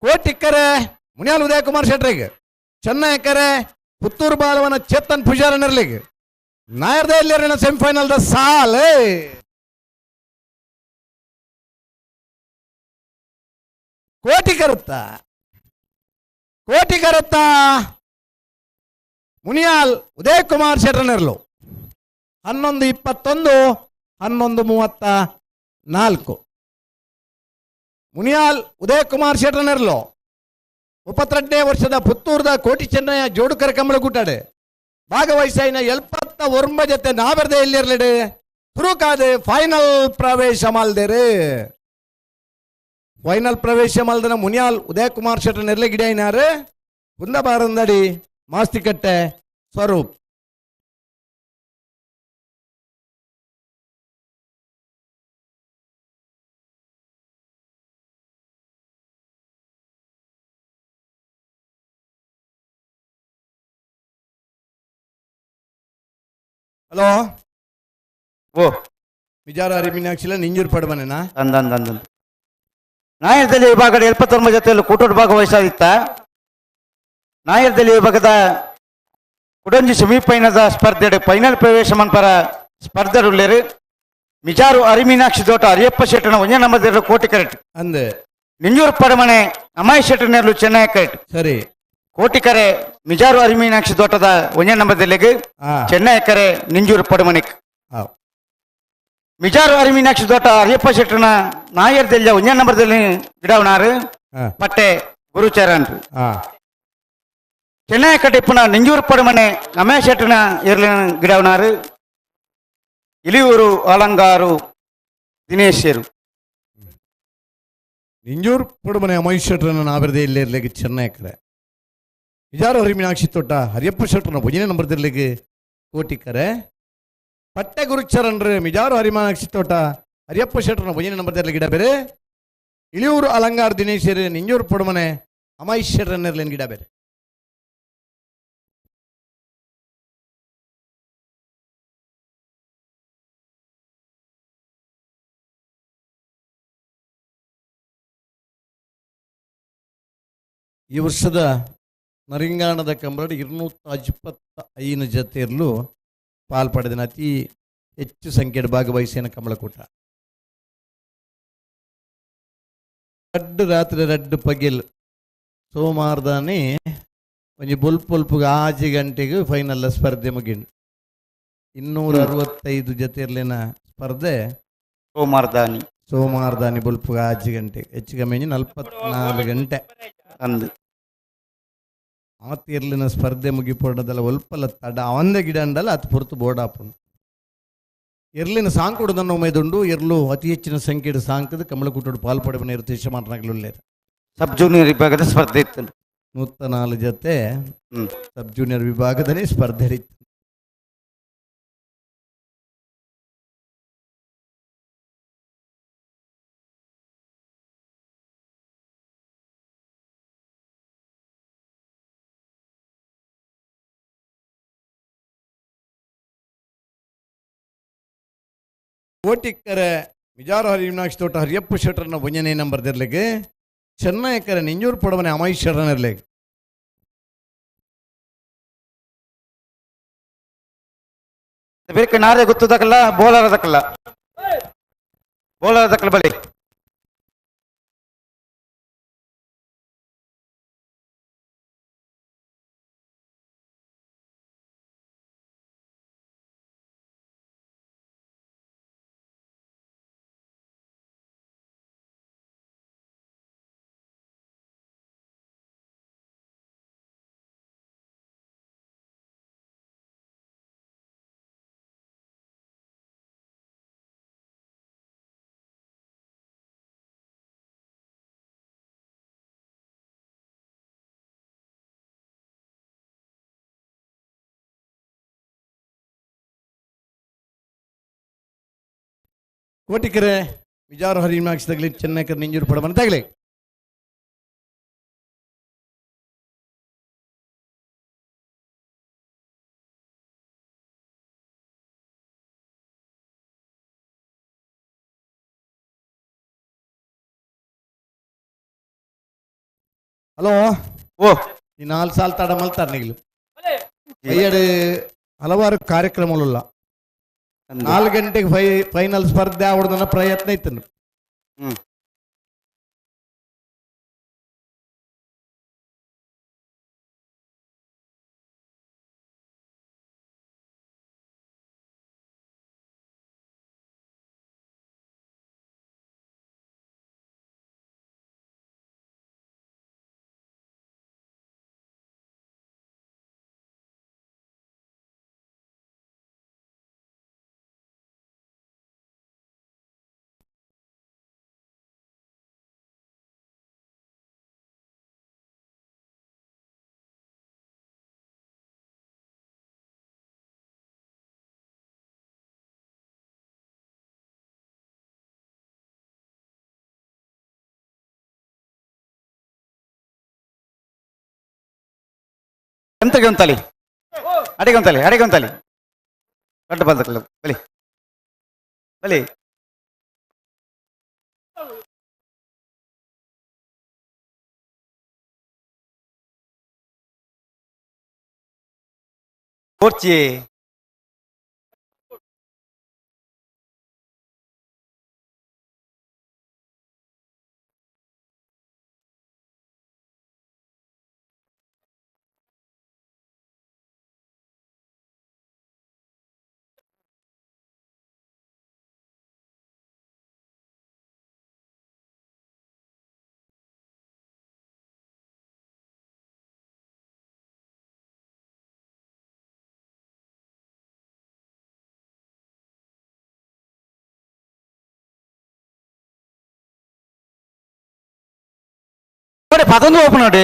ಕೋಟಿಕ್ಕರೆ ಮುನಿಯಾಲ್ ಉದಯಕುಮಾರ್ ಶೆಟ್ರಿಗೆ, ಚೆನ್ನೈಕರೆ ಪುತ್ತೂರು ಬಾಲವನ ಚೇತನ್ ಪೂಜಾರನರ್ಲಿಗೆ, ನಾಯರ್ದ ಸೆಮಿಫೈನಲ್ the ಸಾಲ್. ಕೋಟಿ ಕರುತ್ತ ಕೋಟಿ ಕರುತ್ತ ಮುನಿಯಾಲ್ ಉದಯಕುಮಾರ್ ಶೆಟ್ರನರ್ಲು 11:21 11:34. ಮುನಿಯಾಲ್ ಉದಯಕುಮಾರ್ ಶೆಟ್ರನೆರ್ಲು 32ನೇ ವರ್ಷದ ಪುತ್ತೂರ್ದ ಕೋಟಿ ಚೆನ್ನಯ್ಯ ಜೋಡುಕರ ಕಂಬಳಗೂಟಾಡೆ ಭಾಗವಹಿಸಾಯಿನ 79 ಜೊತೆ ನಾವೆರ್ದೆ ಎಲ್ಲಿರ್ಲಿಡೆ ತುರುಕಾದೆ ಫೈನಲ್ ಪ್ರವೇಶ ಮಾಲ್ದೇರು. ಫೈನಲ್ ಪ್ರವೇಶ ಮಾಲ್ದನ ಮುನಿಯಾಲ್ ಉದಯಕುಮಾರ್ ಶೆಟ್ರನೆರ್ಲೆ ಗಿಡಿಯಾಯಿನಾರು ಕುಂದಬಾರಂದಡಿ ಮಾಸ್ತಿಕಟ್ಟೆ ಸ್ವರೂಪ್. ಹಲೋ ಓ ಮಿಜಾರು ಹರಿಮೀನಾಕ್ಷಿಲ ನಿಂಜೂರು ಪಡಮನೆನಾ? ಅಂದ ಅಂದ ಅಂದ ನಾಯರ್ದಲ್ಲಿ ವಿಭಾಗದ 79 ಜೊತೆಯಲ್ಲಿ ಕೂಟೋಡ್ ಭಾಗವಹಿಸಾದಿತ್ತ. ನಾಯರ್ದಲ್ಲಿ ವಿಭಾಗದ ಕುಡಂಜಿ ಸೆಮಿಫೈನದ ಸ್ಪರ್ಧೆ ಫೈನಲ್ ಪ್ರವೇಶ ಮನ್ಪರ ಸ್ಪರ್ಧೆರುಳ್ಳೇರು ಮಿಜಾರು ಅರಿಮೀನಾಕ್ಷಿ ದೋಟ ಹರಿಯಪ್ಪ ಶೆಟ್ಟನ ಒಂದೇ ನಂಬರ್ ಕೋಟಿ ಕರೆಟ್ ಅಂದೆ ನಿಂಜೂರು ಪಡಮನೆ ಅಮಾಯ್ ಶೆಟ್ಟನೆರ್ಲು ಚೆನ್ನೈ ಕರೆಟ್. ಸರಿ. ಕೋಟಿಕರೆ ಮಿಜಾರು ಅರಿಮೀನಾಕ್ಷಿ ದೋಟದ ಒಂದೇ ನಂಬರ್ದಲ್ಲಿಗೆ ಚೆನ್ನೈ ಕರೆ ನಿಂಜೂರು ಪಡಮನಿಕ್. ಮಿಜಾರು ಅರಿಮೀನಾಕ್ಷಿ ದೋಟ ಹರಿಯಪ್ಪ ಶೆಟ್ಟನ ನಾಯರ್ದೆಲ್ಲ ಒಂದೇ ನಂಬರ್ದಲ್ಲಿ ಗಿಡವನಾರು ಪಟ್ಟೆ ಗುರುಚರಣ್. ಚೆನ್ನೈ ಕಟ್ಟಿಪ್ಪನ ನಿಂಜೂರು ಪಡಮನೆ ಅಮಯ ಶೆಟ್ಟನ ಇರ್ಲಿನ ಗಿಡವನಾರು ಇಲಿಯೂರು ಅಲಂಗಾರು ದಿನೇಶರು. ನಿಂಜೂರು ಪಡುಮನೆ ಅಮಯ ಶೆಟ್ಟರನ್ನ ನಾವಿರದೆ ಇಲ್ಲೇ ಇರ್ಲಿಕ್ಕೆ ಚೆನ್ನೈ ಕರೆ ಮಿಜಾರು ಹರಿಮೀನಾಕ್ಷಿ ತೋಟ ಹರಿಯಪ್ಪ ಶೆಟ್ಟರನ ಭುಜನೆ ನಂಬರ್ದಿರ್ಲಿಕ್ಕೆ ಕೋಟಿಕರೆ ಪಟ್ಟೆ ಗುರುಚರಣ್ರು ಮಿಜಾರು ಹರಿಮೀನಾಕ್ಷಿ ತೋಟ ಹರಿಯಪ್ಪ ಶೆಟ್ಟರನ ಭುಜನೆ ನಂಬರ್ದಿರ್ಲಿಕ್ಕೆ ಗಿಡ ಬೇರೆ ಇಳಿಯೂರು ಅಲಂಗಾರ್ ದಿನೇಶರು ನಿಂಜೂರು ಪಡುಮನೆ ಅಮಯ ಶೆಟ್ಟರನ್ನಿರ್ಲಿನ ಗಿಡ ಬೇರೆ. ಈ ವರ್ಷದ ನರಿಂಗಾಣದ ಕಂಬಳಡ್ 225 ಜತೆಯಲ್ಲೂ ಪಾಲ್ಪಡೆದಿನ ಅತಿ ಹೆಚ್ಚು ಸಂಖ್ಯೆಯ ಭಾಗವಹಿಸಿನ ಕಂಬಳಕೂಟ. ರಡ್ಡು ರಾತ್ರಿ ರಡ್ಡು ಪಗಿಲ್ ಸೋಮವಾರದಾನೆ ಒಂಜಿ ಬೊಲ್ಪೊಲ್ಪುಗ 6 ಗಂಟೆಗೆ ಫೈನಲ್ ಸ್ಪರ್ಧೆ ಮುಗಿಂಡು. 265 ಜತೆಯಲ್ಲಿನ ಸ್ಪರ್ಧೆ ಸೋಮವಾರದಾನಿ ಬೊಲ್ಪುಗ 6 ಗಂಟೆಗೆ, ಹೆಚ್ಚು ಕಮ್ಮಿ 44 ಗಂಟೆ ಅಂದು ಆತಿರ್ಲಿನ ಸ್ಪರ್ಧೆ ಮುಗಿಪೊಡದಲ್ಲ ಒಲ್ಪಲ ತಡ ಅವಂದೇ ಗಿಡ ಅಂಡಲ್ಲ ಅದು ಪೊರ್ತು ಬೋರ್ಡ್ ಆಪುಂಡು. ಎರ್ಲಿನ ಸಾಂಕುಡುದನ್ನು ಉಮೇದುಂಡು ಎರ್ಲು ಅತಿ ಹೆಚ್ಚಿನ ಸಂಖ್ಯೆಯ ಸಾಂಕದ ಕಮಲಕೂಟಡು ಪಾಲ್ಪಡೆವನ ಇರುತ್ತೆ ಮಾತನಾಗಲುಳ್ಳೇರು. ಸಬ್ ಜೂನಿಯರ್ ವಿಭಾಗದ ಸ್ಪರ್ಧೆ ಇತ್ತು. 104 ಜೊತೆ ಸಬ್ ಜೂನಿಯರ್ ವಿಭಾಗದಲ್ಲಿ ಸ್ಪರ್ಧೆ ಇತ್ತು. ಕೋಟಿಕ್ಕರೆ ಮಿಜಾರು ಹರಿಮೀನಾಕ್ಷಿ ತೋಟ ಹರಿಯಪ್ಪ ಶೆಟ್ಟರನ್ನ ಒಂಜನೇ ನಂಬರ್ ದಿರ್ಲಿಕ್ಕೆ ಚೆನ್ನೈಕರೆ ನಿಂಜೂರು ಪಡವನೆ ಅಮೈ ಶೆಟ್ಟರನ ಇರ್ಲಿಕ್ಕೆ. ಬೇರೆ ನಾರೇ ಗೊತ್ತದಕ್ಕಲ್ಲ ಬೋಲಾರದಕ್ಕಲ್ಲ ಬೋಲಾರದಕ್ಕಲ್ಲ ಬಳಿ ಕೋಟಿಕೆರೆ ಮಿಜಾರು ಹರಿಮೀನಾಕ್ಷಿ ತಗಲಿ ಚೆನ್ನೈಕರ್ ನಿಂಜೂರು ಪಡಮನೆ ತಗಲಿ. ಹಲೋ ಓ ಈ 4 ಸಾಲ ತಡ ಮಲ್ತಾರ ನಿಗ್ಲು ಅಯ್ಯಡು ಹಲವಾರು ಕಾರ್ಯಕ್ರಮಗಳುಲ್ಲ. 4 ಗಂಟೆಗೆ ಫೈನಲ್ ಸ್ಪರ್ಧೆ ಆವಡ್ದನ್ನ ಪ್ರಯತ್ನ ಇತ್ತು. ಎಂತಗೆ ಒಂತಲಿ ಅಡಿಗೆ ಒಂತಲಿ ಅಡಿಗೆ ಒಂತಲಿ ರಡ್ಡ್ ಬಾಲ್ದಕಲ್ಲ ಬಲಿ ಬಲಿ ಕೋರ್ಚಿ ಪದೊಂದು ಓಪನ್ ನೋಡಿ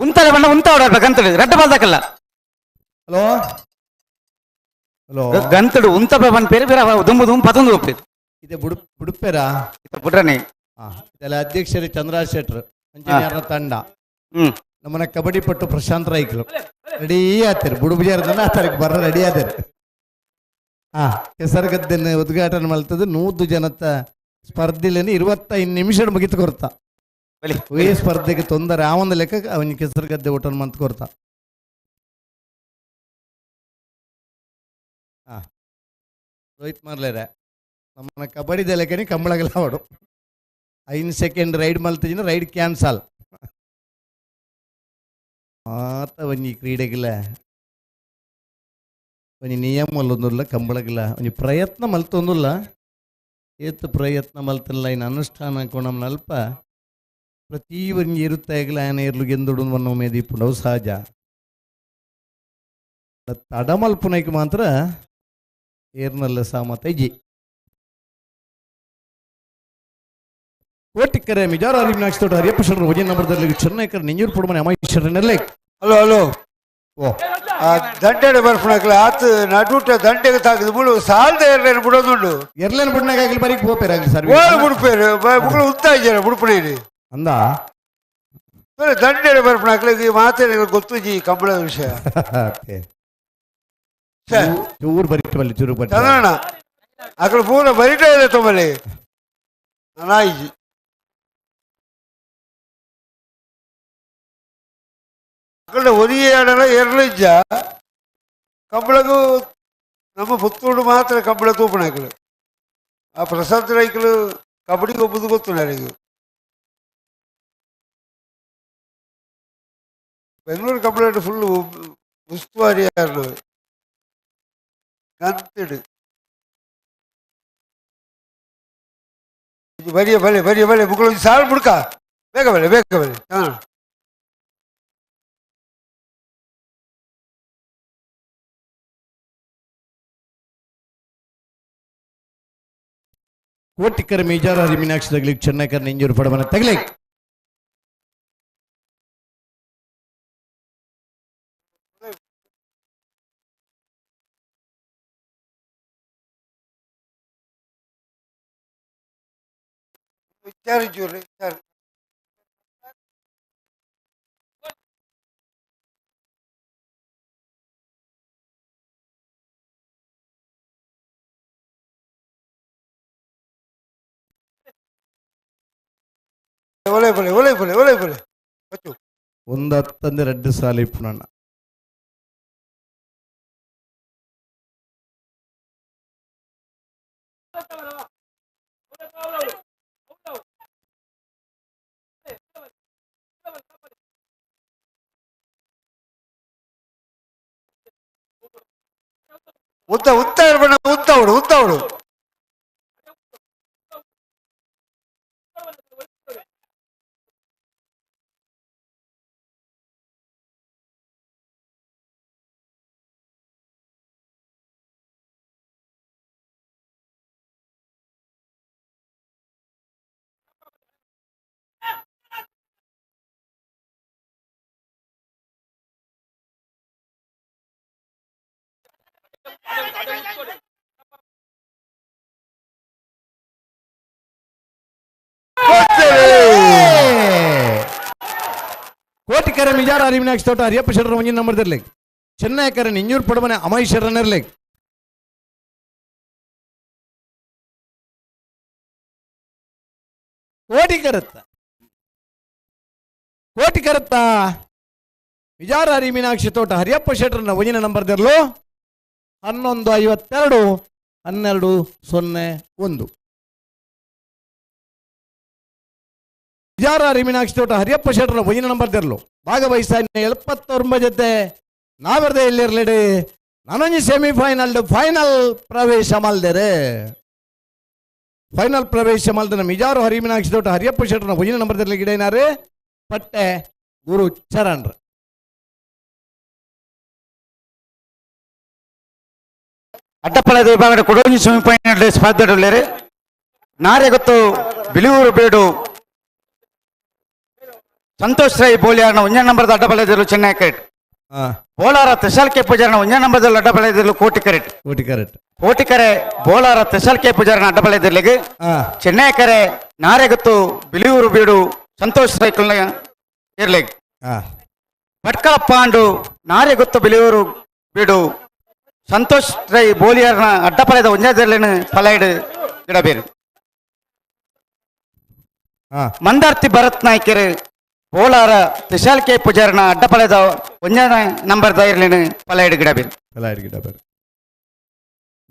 ಉಂತಲೆ ಬಣ್ಣ ಉಂತ ಹೊಡ ಗಂತಡು ರಡ್ಡ ಬಾಲ್ದಕಲ್ಲ ಹಲೋ ಹಲೋ ಗಂತಡು ಉಂತ ಬಣ್ಣ ಬೇರೆ ಬೇರೆ ದುಂಬು ದುಂಬು ಪದೊಂದು ಓಪನ್ ಇದೆ ಬುಡು ಬುಡುಪೆರಾ ಬುಡ್ರನೆ ಇದೆಲ್ಲ ಅಧ್ಯಕ್ಷರು ಚಂದ್ರರಾಜ್ ಶೆಟ್ರು ಅಂಜನೇಯರ ತಂಡ. ನಮ್ಮನ್ನ ಕಬಡ್ಡಿ ಪಟ್ಟು ಪ್ರಶಾಂತ್ ರೈಕ್ಲು ರೆಡಿ ಆತೀರಿ ಬುಡುಬುಜಾರದನ್ನ ಆತರಿಗೆ ಬರ್ರ ರೆಡಿ ಆತೀರಿ. ಹಾ ಕೆಸರುಗದ್ದೆಯನ್ನು ಉದ್ಘಾಟನೆ ಮಲ್ತದ್ದು 100 ಜನತ ಸ್ಪರ್ಧೆಲೇನೆ 25 ನಿಮಿಷ ಮುಗಿತು ಕೊರ್ತ. ಈ ಸ್ಪರ್ಧೆಗೆ ತೊಂದರೆ ಆ ಒಂದು ಲೆಕ್ಕ ಅವನ ಕೆಸರುಗದ್ದೆ ಊಟನ ಮಂತ್ ಕೊರ್ತ. ಹಾ ರೋಹಿತ್ ಮಾರ್ಲೇರೆ ನಮ್ಮನ್ನ ಕಬಡ್ಡಿ ಲೆಕ್ಕನೆ ಕಂಬಳಗಲ ಅವಡು 5 ಸೆಕೆಂಡ್ ರೈಡ್ ಮಲ್ತಿನ ರೈಡ್ ಕ್ಯಾನ್ಸಲ್. ಮಾತ ಒಂಜಿ ಕ್ರೀಡೆಗಿಲ್ಲ ಒಂಜಿ ನಿಯಮ ಮಲ್ಲೊಂದುಲ್ಲ ಕಂಬಳಗಿಲ್ಲ ಒಂಜಿ ಪ್ರಯತ್ನ ಮಲ್ತೊಂದುಲ್ಲ ಏತ್ ಪ್ರಯತ್ನ ಮಲ್ತಿಲ್ಲ ಇನ್ನು ಅನುಷ್ಠಾನ ಕೊಣಮ್ನಲ್ಪ ಪ್ರತಿ ಒಂಜಿ ಇರುತ್ತಾಗಲ ಆನೆ ಇರ್ಲು ಗೆಂದುಡು ಒನ್ನ ಉಮೇದಿ ಇಪ್ಪುಂಡವು ಸಹಜ. ತಡ ಮಲ್ಪುನೈಕ್ ಮಾತ್ರ ಏರ್ನಲ್ಲ ಸಾಮತ ಇಜ್ಜಿ. ಕೋಟಿಕ್ಕರೆ ಮಿಜಾರ ಅರಿವಿನಾಕ್ಷಿ ತೋಟ ಹರಿಯಪ್ಪ ಶರಣರು ವಜನ್ ನಂಬರ್ದಲ್ಲಿ ಚೆನ್ನೈಕರ್ ನಿಂಜೂರು ಪುಡುಮನೆ ಅಮೈಶ್ವರನಲ್ಲೇ. ಹಲೋ ಹಲೋ ಓ ಆ ದಂಡೆಡೆ ಬರ್ಪುಣಕ್ಲೆ ಆತ್ ನಡುಟ ದಂಡೆಗೆ ತಾಕದು ಮುಳು ಸಾಲ್ದ ಎರ್ಲೇನು ಬಿಡೋದುಂಡು. ಎರ್ಲೇನು ಬಿಡ್ನಾಗ ಆಗಲಿ ಬರೀ ಪೋಪೇರು ಆಗಲಿ ಸರ್. ಓಲು ಬಿಡ್ಪೇರು ಮುಗಳು ಉತ್ತಾ ಇದ್ದಾರೆ ಬಿಡ್ಪುಣೇನಿ ಅಂದ ದಂಡೆಡೆ ಬರ್ಪುಣಕ್ಲೆ ಈ ಮಾತೇ ಗೊತ್ತುಜಿ ಕಂಬಳದ ವಿಷಯ. ಚೂರು ಬರೀ ಬಲ್ಲಿ ಚೂರು ಬರೀ ಚಂದ್ರಣ್ಣ ಅಕಡೆ ಪೂರ ಬರಿಟ ಇದೆ ತೊಂಬಲ್ಲಿ ನಾಯಿಜಿ. ಅಕಡೆ ಒರಿಯಾಡಲ ಎರಲಿಜ್ಜ ಕಂಬಳಗೂ ನಮ್ಮ ಪುತ್ತೂರು ಮಾತ್ರ ಕಂಬಳ ತೂಪಣಾಕಲು ಆ ಪ್ರಸಾದ್ ರೈಕಲು ಕಬಡ್ಡಿ ಒಬ್ಬದು ಗೊತ್ತು ನನಗೆ. ಬೆಂಗಳೂರು ಕಂಬಳ ಫುಲ್ ಉಸ್ತುವಾರಿ ಯಾರು ಗಂತಿಡು ಬರಿಯ ಬಲೆ ಬರಿಯ ಬಲೆ ಮುಗಳು ಸಾಲು ಬುಡ್ಕ ಬೇಗ ಬಲೆ ಬೇಗ ಬಲೆ. ಹಾಂ ಕೋಟಿಕ್ಕರ ಮೇಜಾರ ಹರಿ ಮೀನಾಕ್ಷಿ ತಗ್ಲಿಕ್ಕೆ ಚೆನ್ನೈಕರ್ ನಿಂಜೂರು ಪಡವನ ತಗ್ಲಿಕ್. ವಿಚಾರಿಸೂರು ವಿಚಾರ ಒಲೆ ಬಲೆ ಒಲೆ ಬಲೆ ಒಲೆ ಬಲೆ ಬಚ್ಚು ಒಂದು ಹತ್ತಂದೆ 2 ಸಾಲ ಇಪ್ಪುನಣ್ಣ. ಉದ್ದ ಉದ್ದ ಇರ್ಬೇಡ ಉದ್ದ ಅವಳು ಉದ್ದ ಅವಳು. ಕೋಟಿಕರ ಮಿಜಾರ ಅರಿವಿನಾಕ್ಷಿ ತೋಟ ಹರಿಯಪ್ಪ ಶೆಟ್ಟರ್ ಒಂಜಿನ ನಂಬರ್ದಿರ್ಲಿ. ಚೆನ್ನೈಕರ ನಿಂಜೂರು ಪಡಮನೆ ಅಮೈ ಶರಣರ್ಲಿ. ಕೋಟಿ ಕರತ್ತ ಕೋಟಿ ಕರತ್ತ ವಿಜಾರ ಹರಿ ಮೀನಾಕ್ಷಿ ತೋಟ ಹರಿಯಪ್ಪ ಶೆಟ್ಟರ್ನ ಒಂದಿನ ನಂಬರ್ ದೆರ್ಲು 11:52 12:01. ವಿಜಾರ ಹರಿ ಮೀನಾಕ್ಷಿ ತೋಟ ಹರಿಯಪ್ಪ ಶೆಟ್ಟರ್ನ ಒಂದಿನ ನಂಬರ್ ದೆರ್ಲು ಭಾಗವಹಿಸ 79 ಜೊತೆ ನಾವರ್ದೆ ಇಲ್ಲಿರ್ಲಿಡಿ ನಾನೊಂಜಿ ಸೆಮಿಫೈನಲ್ ಫೈನಲ್ ಪ್ರವೇಶ ಮಲ್ದೇರೆ. ಫೈನಲ್ ಪ್ರವೇಶ ಮಲ್ದನ ಮಿಜಾರು ಹರಿ ಮೀನಾಕ್ಷಿ ತೋಟ ಹರಿಯಪ್ಪ ಶೆಟ್ಟರ್ನ ಒಂದಿನ ನಂಬರ್ ದೆರ್ಲಿ ಗಿಡೇನಾರೆ ಪಟ್ಟೆ ಗುರು ಚರಣ್ರ. ಅಡ್ಡಪ್ಪಳದ ವಿಭಾಗದ ಕೊಡೋಂಜಿ ಸೆಮಿಫೈನಲ್ ಸ್ಪರ್ಧೆಡುಳ್ಳೇರು ನಾರೆ ಗೊತ್ತು ಬಿಳಿಯೂರು ಬೇಡು ಸಂತೋಷ್ ರೈ ಬೋಲಿಯಾರ್ನ ಒಂಜನೇ ನಂಬರ್ದ ಅಡ್ಡಪಳದಿರು ಚೆನ್ನೈ ಕರೆಟ್. ಬೋಲಾರ ತ್ರಿಶಾಲ್ ಕೆ ಪೂಜಾರನ ಒಂಜನೇ ನಂಬರ್ದಲ್ಲಿ ಅಡ್ಡಪಳದಿರು ಕೋಟಿ ಕರೆಟ್. ಕೋಟಿ ಕರೆಟ್. ಕೋಟಿ ಕರೆ ಬೋಲಾರ ತ್ರಿಶಾಲ್ ಕೆ ಪೂಜಾರನ ಅಡ್ಡಪಳದಿರ್ಲಿಗೆ ಚೆನ್ನೈ ಕರೆ ನಾರೆ ಗೊತ್ತು ಬಿಳಿಯೂರು ಬೀಡು ಸಂತೋಷ್ ರೈ ಕುಲ್ನ ಇರ್ಲಿಗೆ. ಭಟ್ಕಳ ಪಾಂಡು ನಾರೆ ಗೊತ್ತು ಬಿಳಿಯೂರು ಬೀಡು ಸಂತೋಷ್ ರೈ ಬೋಲಿಯಾರ್ನ ಅಡ್ಡಪಳೆದ ಒಂಜಾದರ್ಲಿನ ಪಲೈಡ್ ಗಿಡಬೇರು. ಮಂದಾರ್ತಿ ಭರತ್ ನಾಯ್ಕರು ಬೋಲಾರ ತ್ರಿಶಾಲ್ ಕೆ ಪೂಜಾರನ ಅಡ್ಡಪಳೆದ ಒಂಜನ ನಂಬರ್ ದೈರ್ಲಿನ ಪಲೈಡ್ ಗಿಡಬೇರು. ಪಲೈಡ್ ಗಿಡಬೇರು.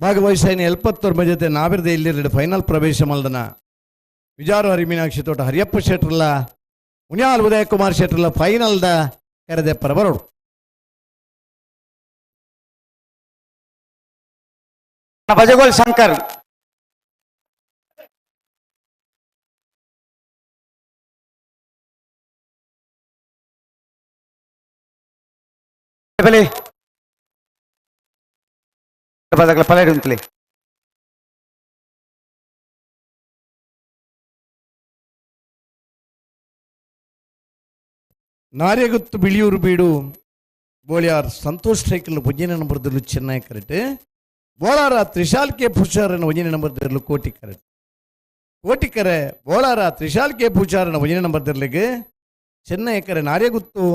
ಭಾಗವಹಿಸಾಯಿನ 79 ಜೊತೆ ನಾವಿರ್ದೆ ಇಲ್ಲಿರಲಿ ಫೈನಲ್ ಪ್ರವೇಶ ಮಲ್ದನ ವಿಜಾರು ಹರಿ ಮೀನಾಕ್ಷಿ ತೋಟ ಹರಿಯಪ್ಪ ಶೆಟ್ರಲ್ಲ ಮುನಿಯಾಲ್ ಉದಯ ಕುಮಾರ್ ಶೆಟ್ರಲ್ಲ ಫೈನಲ್ದ ಕರೆದೆ ಪರಬರೋಡು. ಬಜಗೋಲ್ ಶಂಕರ್ ಬಲೆ ಪಲೈಡ್ ಉಂತಲೆ. ನಾರ್ಯಗುತ್ತು ಬಿಳಿಯೂರು ಬೀಡು ಬೋಳಿಯಾರ್ ಸಂತೋಷ್ ಸೈಕಲ್ ಒಂಜಿನ ನಂಬರ್ದಲ್ಲಿ ಚೆನ್ನೈ ಕರೆಟ್. ಬೋಳಾರ ತ್ರಿಶಾಲ್ ಕೆ ಪೂಜಾರನ ಒಂಜಿನ ನಂಬರ್ ಕೋಟಿ ಕರೆಟ್. ಕೋಟಿ ಕರೆ ಬೋಳಾರ ತ್ರಿಶಾಲ್ ಕೆ ಪೂಜಾರನ ಒಂಜಿನ ನಂಬರ್ ದರ್ಲಿಗೆ ಚೆನ್ನೈ ಕರೆ ನಾರ್ಯಗುತ್ತು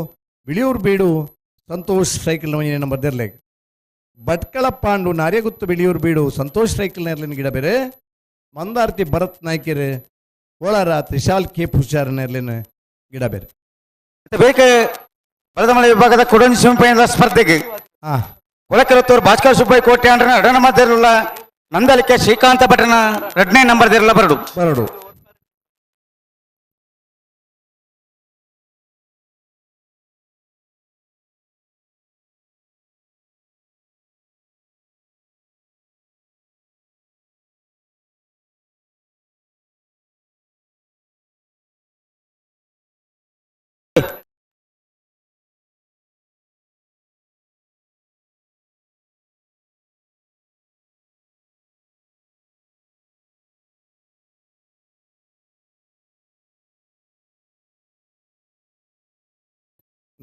ಬಿಳಿಯೂರು ಬೀಡು ಸಂತೋಷ್ ಸೈಕಲ್ನ ಒಂಜಿನ ನಂಬರ್ ದರ್ಲಿಗೆ. ಭಟ್ಕಳ ಪಾಂಡು ನಾರ್ಯಗುತ್ತು ಬಿಳಿಯೂರು ಬೀಡು ಸಂತೋಷ್ ಸೈಕಲ್ ನೇರ್ಲಿನ ಗಿಡ ಬೇರೆ. ಮಂದಾರ್ತಿ ಭರತ್ ನಾಯ್ಕೆರೆ ಬೋಳಾರ ತ್ರಿಶಾಲ್ ಕೆ ಪೂಜಾರನ ನೇರ್ಲಿನ ಗಿಡ ಬೇರೆ. ಬೇಕ ಬಲದಮಳೆ ವಿಭಾಗದ ಕೊಡೊಂಜಿ ಸೆಮಿಫೈನಲ್ ಸ್ಪರ್ಧೆಗೆ ಕೊಳಕೆರತ್ತೂರು ಭಾಸ್ಕರ್ ಸುಬ್ಬಯ್ಯ ಕೋಟೆ ಅಂಡ್ರನ ಎರಡನೇ ನಂಬರ್ ನಂದಲಿಕೆ ಶ್ರೀಕಾಂತ ಭಟ್ರನ ಎರಡನೇ ನಂಬರ್ ಬರಡು ಬರಡು.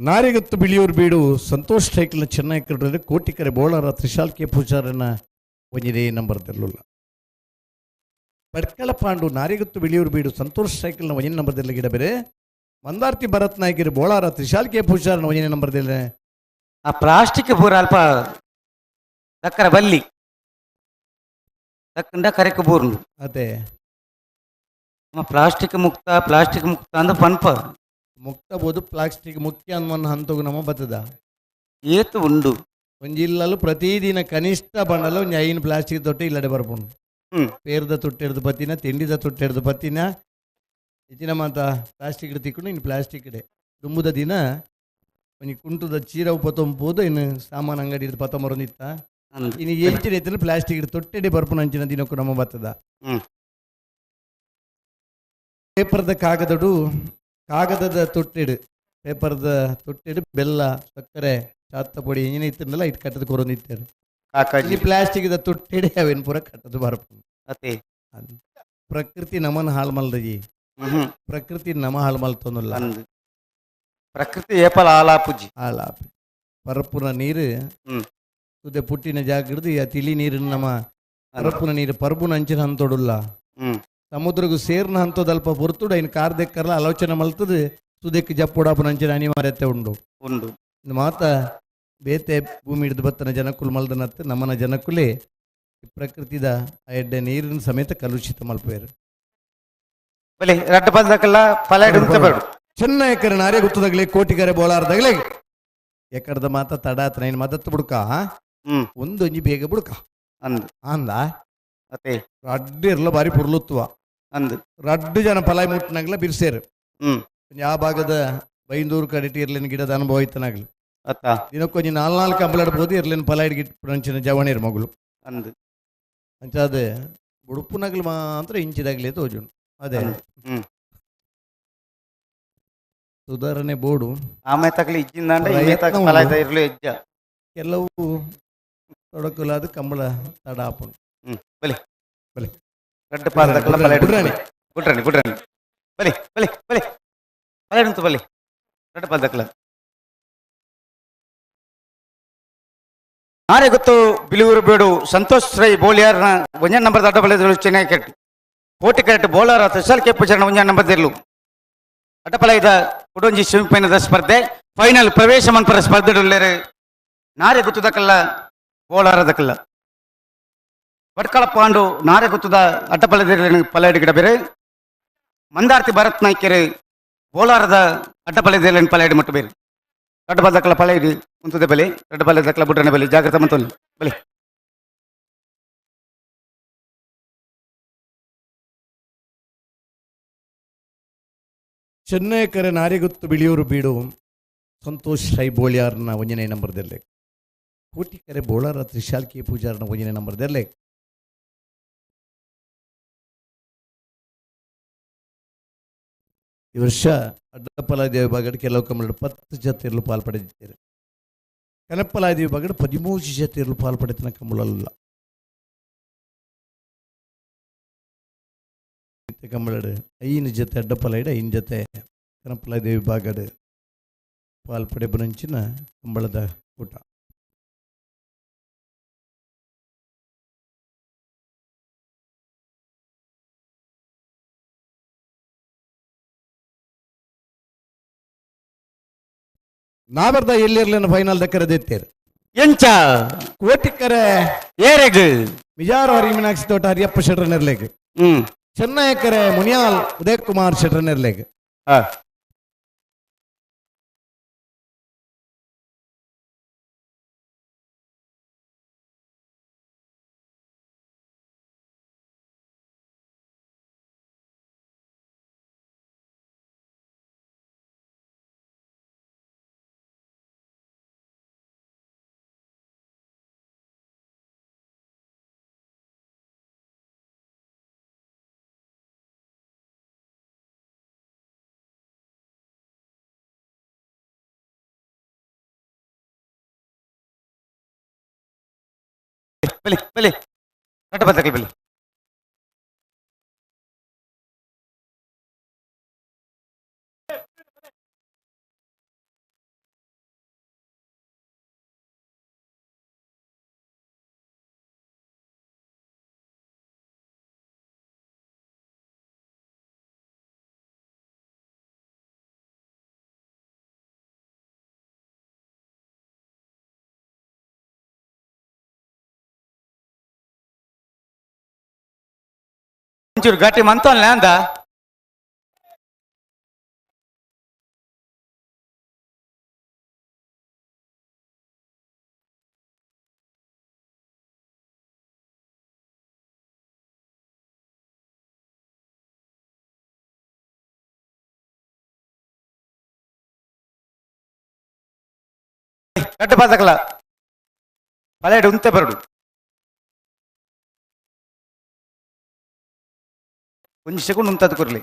ನಾರಿಗತ್ತು ಬಿಳಿಯೂರು ಬೀಡು ಸಂತೋಷ್ ಸೈಕಲ್ನ ಚೆನ್ನೈ ಕರೆದರೆ ಕೋಟಿ ಕರೆ ಬೋಳಾರ ತ್ರಿಶಾಲ್ ಕೆ ಪೂಜಾರನ ಒಂಜಿನೇ ನಂಬರ್ ದೆರ್ಲುಲ್ಲ. ಭಟ್ಕಳ ಪಾಂಡು ನಾರಿಗತ್ತು ಬಿಳಿಯೂರು ಬೀಡು ಸಂತೋಷ್ ಸೈಕಲ್ನ ಒಂಜಿನ ನಂಬರ್ ದೆರ್ಲ ಗಿಡ ಬೇರೆ. ಮಂದಾರ್ತಿ ಭರತ್ ನಾಯ್ಕರು ಬೋಳಾರ ತ್ರಿಶಾಲ್ ಕೆ ಪೂಜಾರನ ಒಂಜಿನೇ ನಂಬರ್ ದೆರ್ಲೆ. ಆ ಪ್ಲಾಸ್ಟಿಕ್ ಪೂರ ಅಲ್ಪ ದಕ್ಕರ ಬಲ್ಲಿ ದಕ್ಕಂಡ ಕರೆಕ್ ಬೂರ್ನು ಅದೇ ಪ್ಲಾಸ್ಟಿಕ್ ಮುಕ್ತ ಪ್ಲಾಸ್ಟಿಕ್ ಮುಕ್ತ ಅಂದ್ರೆ ಪನ್ಪ ಮುಕ್ತ ಬೋದು ಪ್ಲಾಸ್ಟಿಕ್ ಮುಖ್ಯ ಅನ್ನುವ ಹಂತಗೂ ನಮ್ಮ ಬತ್ತದ ಏತು ಉಂಡು ಒಂಜಿಲ್ಲಲು ಪ್ರತಿದಿನ ಕನಿಷ್ಠ ಬಂಡಲು ಒಂಜಿ 5 ಪ್ಲಾಸ್ಟಿಕ್ ತೊಟ್ಟೆ ಇಲ್ಲಡೆ ಬರ್ಪುಂಡು. ಪೇರ್ದ ತೊಟ್ಟೆ ಹಿಡ್ದು ಬತ್ತಿನ ತಿಂಡಿದ ತೊಟ್ಟೆ ಹಿಡ್ದು ಬತ್ತಿನ ಹೆಚ್ಚಿನ ಮಾತ ಪ್ಲಾಸ್ಟಿಕ್ ತಿಕ್ಕೊಂಡು ಇನ್ನು ಪ್ಲಾಸ್ಟಿಕ್ ಇಡೆ ದುಂಬುದ ದಿನ ಒಂಜಿ ಕುಂಟುದ ಚೀರವು ಪತ್ತೊಂಬೋದು ಇನ್ನು ಸಾಮಾನು ಅಂಗಡಿ ಹಿಡ್ದು ಪತ್ತೊಂಬರೊಂದಿತ್ತ ಇನ್ನು ಹೆಚ್ಚಿನ ಎತ್ತಿನ ಪ್ಲಾಸ್ಟಿಕ್ ಹಿಡ್ದು ತೊಟ್ಟೆಡೆ ಬರ್ಪುನ ಅಂಚಿನ ದಿನಕ್ಕೂ ನಮ್ಮ ಬತ್ತದ. ಪೇಪರ್ದ ಕಾಗದಡು ಕಾಗದದ ತೊಟ್ಟಿಡು ಪೇಪರ್ದ ತೊಟ್ಟಿಡು ಬೆಲ್ಲ ಸಕ್ಕರೆ ಚಾತ್ತ ಪೊಡಿ ಇಂಜಿನ ಇತ್ತಿರಲಿಲ್ಲ ಇಟ್ಟು ಕಟ್ಟದ ಕೊರೊಂದಿತ್ತೇರು. ಈ ಪ್ಲಾಸ್ಟಿಕ್ದ ತೊಟ್ಟಿಡೆ ಅವೇನು ಪೂರ ಕಟ್ಟದು ಬರಪು. ಪ್ರಕೃತಿ ನಮನ್ ಹಾಳು ಮಲ್ದಜಿ ಪ್ರಕೃತಿ ನಮ ಹಾಳು ಮಲ್ತೊಂದುಲ್ಲ. ಪ್ರಕೃತಿ ಏಪಲ ಆಲಾಪುಜಿ ಆಲಾಪು ಪರಪುನ ನೀರು ತುದೆ ಪುಟ್ಟಿನ ಜಾಗ ಹಿಡಿದು ತಿಳಿ ನೀರು ನಮ್ಮ ಪರಪುನ ನೀರು ಪರ್ಬುನ ಅಂಚಿನ ಹಂತೊಡುಲ್ಲ. ಸಮುದ್ರಗೂ ಸೇರ್ನ ಹಂತದಲ್ಪ ಪೊರ್ತುಡು ಐನ್ ಕಾರ್ ದೆಕ್ಕರ್ಲ ಆಲೋಚನೆ ಮಲ್ತದು ಸುದೆಕ್ ಜಪ್ಪುಡಾಪುನ ಅಂಚಿನ ಅನಿವಾರ್ಯತೆ ಉಂಡು ಉಂಡು. ಮಾತ ಬೇತೆ ಭೂಮಿ ಹಿಡಿದು ಬತ್ತನ ಜನಕುಲ್ ಮಲ್ದನತ್ತು ನಮ್ಮನ ಜನಕುಲೇ ಪ್ರಕೃತಿದ ಎಡ್ಡೆ ನೀರಿನ ಸಮೇತ ಕಲುಷಿತ ಮಲ್ಪೇರು. ಬಲೆ ರಡ್ಡ ಪಲ್ದಕಲ್ಲ ಪಲಾಯ್ಡ್ ಉಂತ ಬರಡು. ಚೆನ್ನೈ ಕರೆ ನಾರೇ ಗುತ್ತದಾಗಲಿ ಕೋಟಿಕರೆ ಬೋಳಾರದಾಗಲಿ ಎಕಡದ ಮಾತ ತಡ ನೈನ್ ಮದತ್ತು ಬುಡ್ಕ ಒಂದೊಂಜಿ ಬೇಗ ಬುಡ್ಕ ಅಂದ್ ಅಂದ ಅತೆ ರಡ್ಡು ಇರ್ಲ ಬಾರಿ ಪುರ್ಲುತ್ತುವ ಅಂದ್ ರಡ್ಡು ಜನ ಪಲಾಯ್ ಮುಟ್ಟನಾಗ್ಲ ಬಿರ್ಸೇರು. ಆ ಭಾಗದ ಬೈಂದೂರು ಕಡೆಟಿ ಇರ್ಲಿನ ಗಿಡದ ಅನುಭವ ಇತ್ತನಾಗ್ಲಿ. ಅತ್ತ ದಿನಕ್ಕೊಂಜಿ ನಾಲ್ ನಾಲ್ಕು ಕಂಬಲಾಡ್ಬೋದು ಇರ್ಲಿನ ಪಲಾಯ್ಡ್ ಗಿಟ್ ಜವಣಿರ್ ಮಗಳು ಅಂದ್ ಅಂಚಾದ ಉಡುಪುನಗ್ಲು ಮಾತ್ರ ಇಂಚಿದಾಗ್ಲೇ ತೋಜುಂಡು ಅದೇ ಸುಧಾರಣೆ ಬೋರ್ಡು ಆಮೆ ತಗಲಿ ಇಜ್ಜಿಂದಾಂಡ ಇಮೆ ತಗ ಪಲಾಯ್ದ ಇರ್ಲು ಇಜ್ಜ. ಕೆಲವು ತೊಡಕುಲಾದ ಕಂಬಳ ತಡ ಆಪುಂಡು. ಬಲೆ ಬಲೆ ರಡ್ಡು ಪಾಲ್ದಕಲ್ಲ ಪಲಾಯ್ಡ್ ಗುಡ್ರಾಣಿ. ಗುಡ್ರಾಣಿ ಗುಡ್ರಾಣಿ ಬಲೆ ಬಲೆ ಬಲೆ ಪಲಾಯ್ಡ್ ಉಂಟು ಬಲೆ ರಡ್ಡು ಪಾಲ್ದಕಲ್ಲ. ನಾನೇ ಗೊತ್ತು ಬಿಳಿಯೂರು ಬೇಡು ಸಂತೋಷ್ ರೈ ಬೋಳಿಯಾರ್ನ ಒಂಜೇ ನಂಬರ್ ದಡ್ಡ ಬಲೆ ಚೆನ್ನೈ ಕೆಟ್ಟು ಕೋಟಿ ಕರೆಕ್ಟ್ ಬೋಳಾರ ತುಷಾರ್ ಕೆಪ್ಪು ಚರಣ ಒಂಜೇ ನಂಬರ್ ದಿರ್ಲು ಅಡ್ಡಪಲೈದ ಕುಡೊಂಜಿ ಸೆಮಿಫೈನಲ್ ಸ್ಪರ್ಧೆ ಫೈನಲ್ ಪ್ರವೇಶ ಮನ್ಪರ ಸ್ಪರ್ಧೆ ನಾರೆ ಗುತ್ತದಕಲ್ಲ ಬೋಳಾರದಕಲ್ಲ ಭಟ್ಕಳ ಪಾಂಡು ನಾರೆ ಗುತ್ತದ ಅಡ್ಡಪಲದಿರ್ಲಿನ ಪಲಾಯ್ಡ್ ಗಿಡ ಬೇರೆ ಮಂದಾರ್ತಿ ಭರತ್ ನಾಯ್ಕೆರೆ ಬೋಳಾರದ ಅಡ್ಡಪಲದಿರ್ಲಿನ ಪಲಾಯ್ಡ್ ಮುಟ್ಟು ಬೇರೆ ರಡ್ಡ ಪಲಾಯ್ಡ್ ಉಂತದೆ ಬಲೆ ರಡ್ಡ ಪಲದಕ್ಕಲ ಬುಡ್ರನೆ ಬಲೆ ಜಾಗ್ರತೆ ಮಂತೊಲ್ಲಿ ಬಲೆ. ಚೆನ್ನೈ ಕರೆ ನಾರಿಗುತ್ತು ಬಿಳಿಯೂರು ಬೀಡು ಸಂತೋಷ್ ರೈ ಬೋಳಿಯಾರ್ನ ಒಂಜನೇ ನಂಬರ್ದಲ್ಲಿ ಕೋಟಿ ಕರೆ ಬೋಳಾರ ತ್ರಿಶಾಲ್ ಕೆ ಪೂಜಾರ್ನ ಒಂಜನೇ ನಂಬರ್ದಲ್ಲಿ. ಈ ವರ್ಷ ಅಡ್ಡಪಲಾದಿ ವಿಭಾಗದ ಕೆಲವು ಕಂಬಳ 10 ಜತೆಯಲ್ಲೂ ಪಾಲ್ಪಡೆದಿದ್ದಾರೆ. ಕನಪ್ಪಲಾದಿ ವಿಭಾಗದ 13 ಜತೆಯಲ್ಲೂ ಪಾಲ್ಪಡೆದ ಕಂಬಳಲ್ಲ ಕಂಬಳಡು 5 ಜೊತೆ ಅಡ್ಡಪಲಾಯ್ಡು 5 ಜೊತೆ ಕನಪ್ಪಲಾದಿ ವಿಭಾಗದ ಪಾಲ್ಪಡೆಬನಂಚಿನ ಕಂಬಳದ ಕೂಟ. ನಾಬರ್ದ ಎಲ್ಲಿರ್ಲಿನ ಫೈನಲ್ ದಕ್ಕರದಿತ್ತೇರು ಎಂಚ ಕೋಟಿಕರೆ ಏರೆಗ್ ಮಿಜಾರು ಹರಿ ಮೀನಾಕ್ಷಿ ತೋಟ ಹರಿಯಪ್ಪ ಶೆಟ್ರನೆರ್ಲೆಗ್ ಚೆನ್ನೈಕರೆ ಮುನಿಯಾಲ್ ಉದಯ್ ಕುಮಾರ್ ಶೆಟ್ರನೆರ್ಲೆಗ್. ಬಲೆ ಬಲೆ ರಡ್ಡ ಪಲ್ದಕಲ್ಲ ಬಲೆ. ಒಂಚೂರು ಗಟ್ಟಿ ಮಂತೋನ್ಲೆ ಅಂದ ರಡ್ಡು ಪಾದಕಲ ಪಲೇಡು ಉಂತೆ ಬರಡು ಒಂಜಿ ಸೆಕೆಂಡ್ ಉಂತದ ಕೊರ್ಲಿ.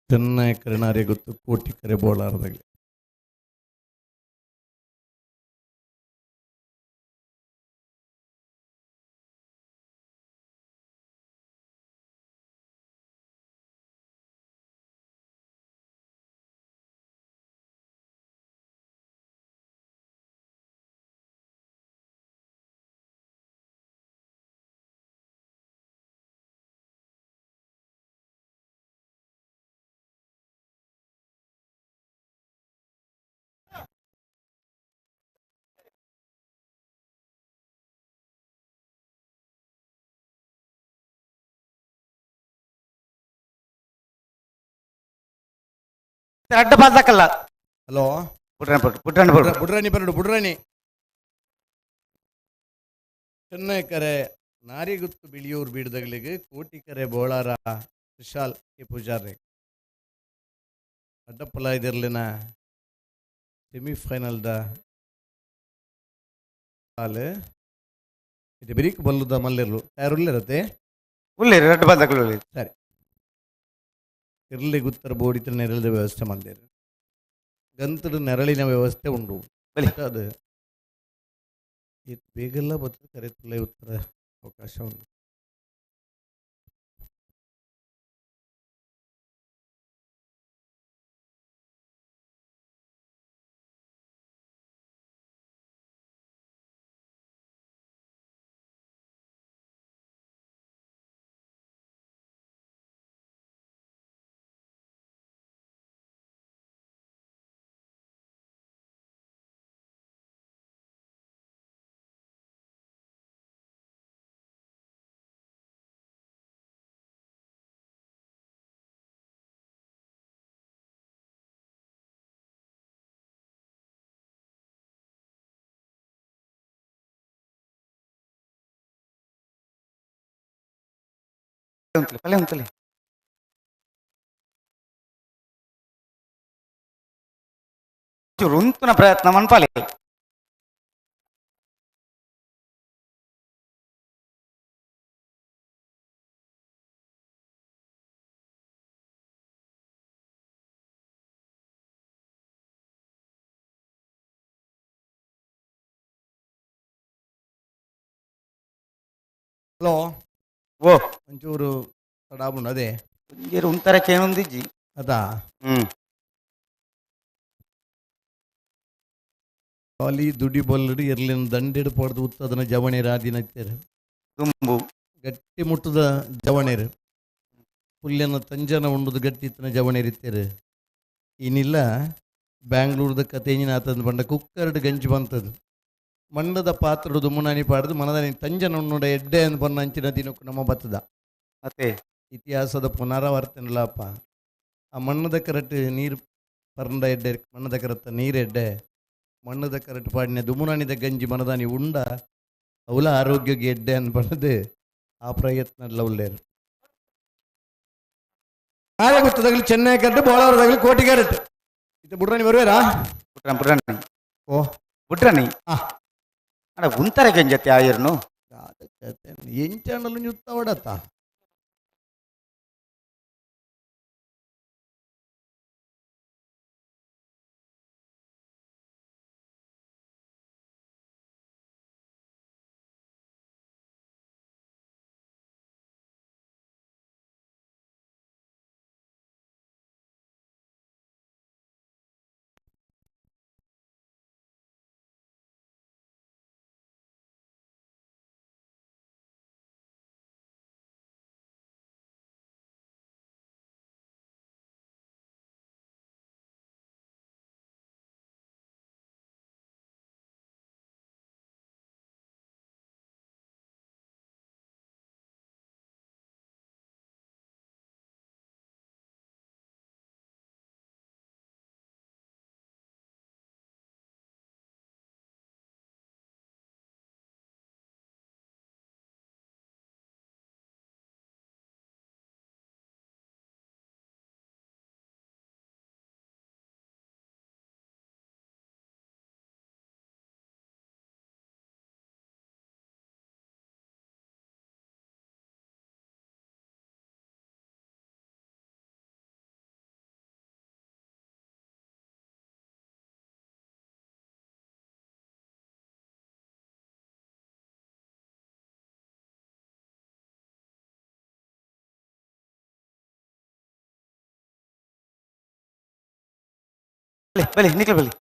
ಚೆನ್ನೈ ಕರೆ ಗೊತ್ತು ಕೋಟಿ ಕರೆ ಬೋಳಾರದಾಗಲಿ. ರಡ್ಡ ಪಾಲ್ದಕ್ಕಲ್ಲ ಹಲೋ. ಬುಡ್ರಾಣಿ ಪಡು, ಬುಡ್ರಾಣಿ ಪಡು. ಬುಡ್ರಾಣಿ ಬರಡು, ಬುಡ್ರಾಣಿ. ಚೆನ್ನೈ ಕರೆ ನಾರಿಗುತ್ತು ಬಿಳಿಯೂರು ಬೀಡ್ದಗಳಿಗೆ, ಕೋಟಿ ಕರೆ ಬೋಳಾರ ವಿಶಾಲ್ ಕೆ ಪೂಜಾರಿ. ಅಡ್ಡಪ್ಪಲ ಇದಿರ್ಲಿನ ಸೆಮಿಫೈನಲ್ದ ಹಾಲು ಇದು ಬಿರಿಕ್ ಬಲ್ಲುದ ಮಲ್ಲಿರ್ಲು ತಯಾರುಲ್ಲಿರತ್ತೆ. ಉಲ್ಲೇರು, ರಡ್ಡ ಪಾಲ್ದಕ್ಕಲ್ಲ. ಸರಿ, ಇರ್ಲಿ ಗುತ್ತರ ಬೋಡಿತ ನೆರಳಿದ ವ್ಯವಸ್ಥೆ ಮಲ್ದೇರು. ಗಂತದ ನೆರಳಿನ ವ್ಯವಸ್ಥೆ ಉಂಡು. ಅದು ಇದು ಬೇಗೆಲ್ಲ ಬರ್ತದೆ. ಕರೆ ಉತ್ತರ ಅವಕಾಶ ಉಂಟು. ಉಂತಲೆ, ಪಲ್ಲೆ ಉಂತಲೆ. ಚೂರು ಉಂತುನ ಪ್ರಯತ್ನ ಮನ್ಪಾಲೆ. ಹಲೋ. ಓ. ಒಂಚೂರು ತಡ ಆಪುಂಡು ಅದೇ. ಒಂಜೇರು ಉಂತರ ಕೇನೊಂದಿಜ್ಜಿ. ಅದಾ. ಅಲ್ಲಿ ದುಡಿ ಬಲ್ಲಡಿ ಎರ್ಲಿನ ದಂಡೆಡು ಪಡೆದು ಉತ್ತದನ ಜವಣೇರು ಆದಿನತ್ತೇರು. ದುಂಬು. ಗಟ್ಟಿ ಮುಟ್ಟದ ಜವಣೇರು, ಪುಲ್ಯನ ತಂಜನ ಉಂಡುದು ಗಟ್ಟಿ ಇತ್ತನ ಜವಣೇರು ಇತ್ತೇರು. ಇನ್ನಿಲ್ಲ ಬ್ಯಾಂಗ್ಳೂರ್ದ ಕತೆ ಆತಂದು ಬಂಡ ಕುಕ್ಕರ್ಡ್ ಗಂಜಿ ಬಂತದ್ದು. ಮಣ್ಣದ ಪಾತ್ರಡು ಮುನಾನಿ ಪಾಡ್ದು ಮನದನಿ ತಂಜನ ಉಣ್ಣುಡ ಎಡ್ಡೆ ಅಂದ್ ಬನ್ನ ಅಂಚಿನ ದಿನಕ್ಕೂ ನಮ್ಮ ಬತ್ತದ. ಅತ್ತೆ. ಇತಿಹಾಸದ ಪುನರಾವರ್ತನೆಲಪ್ಪ. ಆ ಮಣ್ಣದ ಕರಟ್ ನೀರು ಪರಂದ ಎಡ್ಡೆ, ಮಣ್ಣದ ಕರತ್ತ ನೀರೆಡ್ಡೆ, ಮಣ್ಣದ ಕರಟ್ ಪಾಡಿನ ದುಮುನಾನಿದ ಗಂಜಿ ಮನದಾನಿ ಉಂಡ ಅವಲ ಆರೋಗ್ಯಕ್ಕೆ ಎಡ್ಡೆ ಅನ್ ಬಣ್ಣದು ಆ ಪ್ರಯತ್ನ ಉಳ್ಳೇರು. ನಾಳೆ ಗೊತ್ತದಾಗಲಿ ಚೆನ್ನೈ ಕರೆಕ್ಟ್, ಬೋಳಾರದಾಗಲಿ ಕೋಟಿ ಕರೆಕ್ಟ್. ಇದು ಬುಡ್ರಾಣಿ ಬರುವೇರಾ? ಬುಡ್ರಾಣಿ, ಬುಡ್ರಾಣಿ. ಓ. ಬುಡ್ರಾಣಿ. ಅಡ ಉಂತರ ಗಂಜತಿ ಆಯಿರ್ನು. ಎಂಚಾಂಡಲು ಯುತ್ತ ಹೊಡತ್ತ. ಬಲಿ ನಿಖಲ್ ಬಲಿ.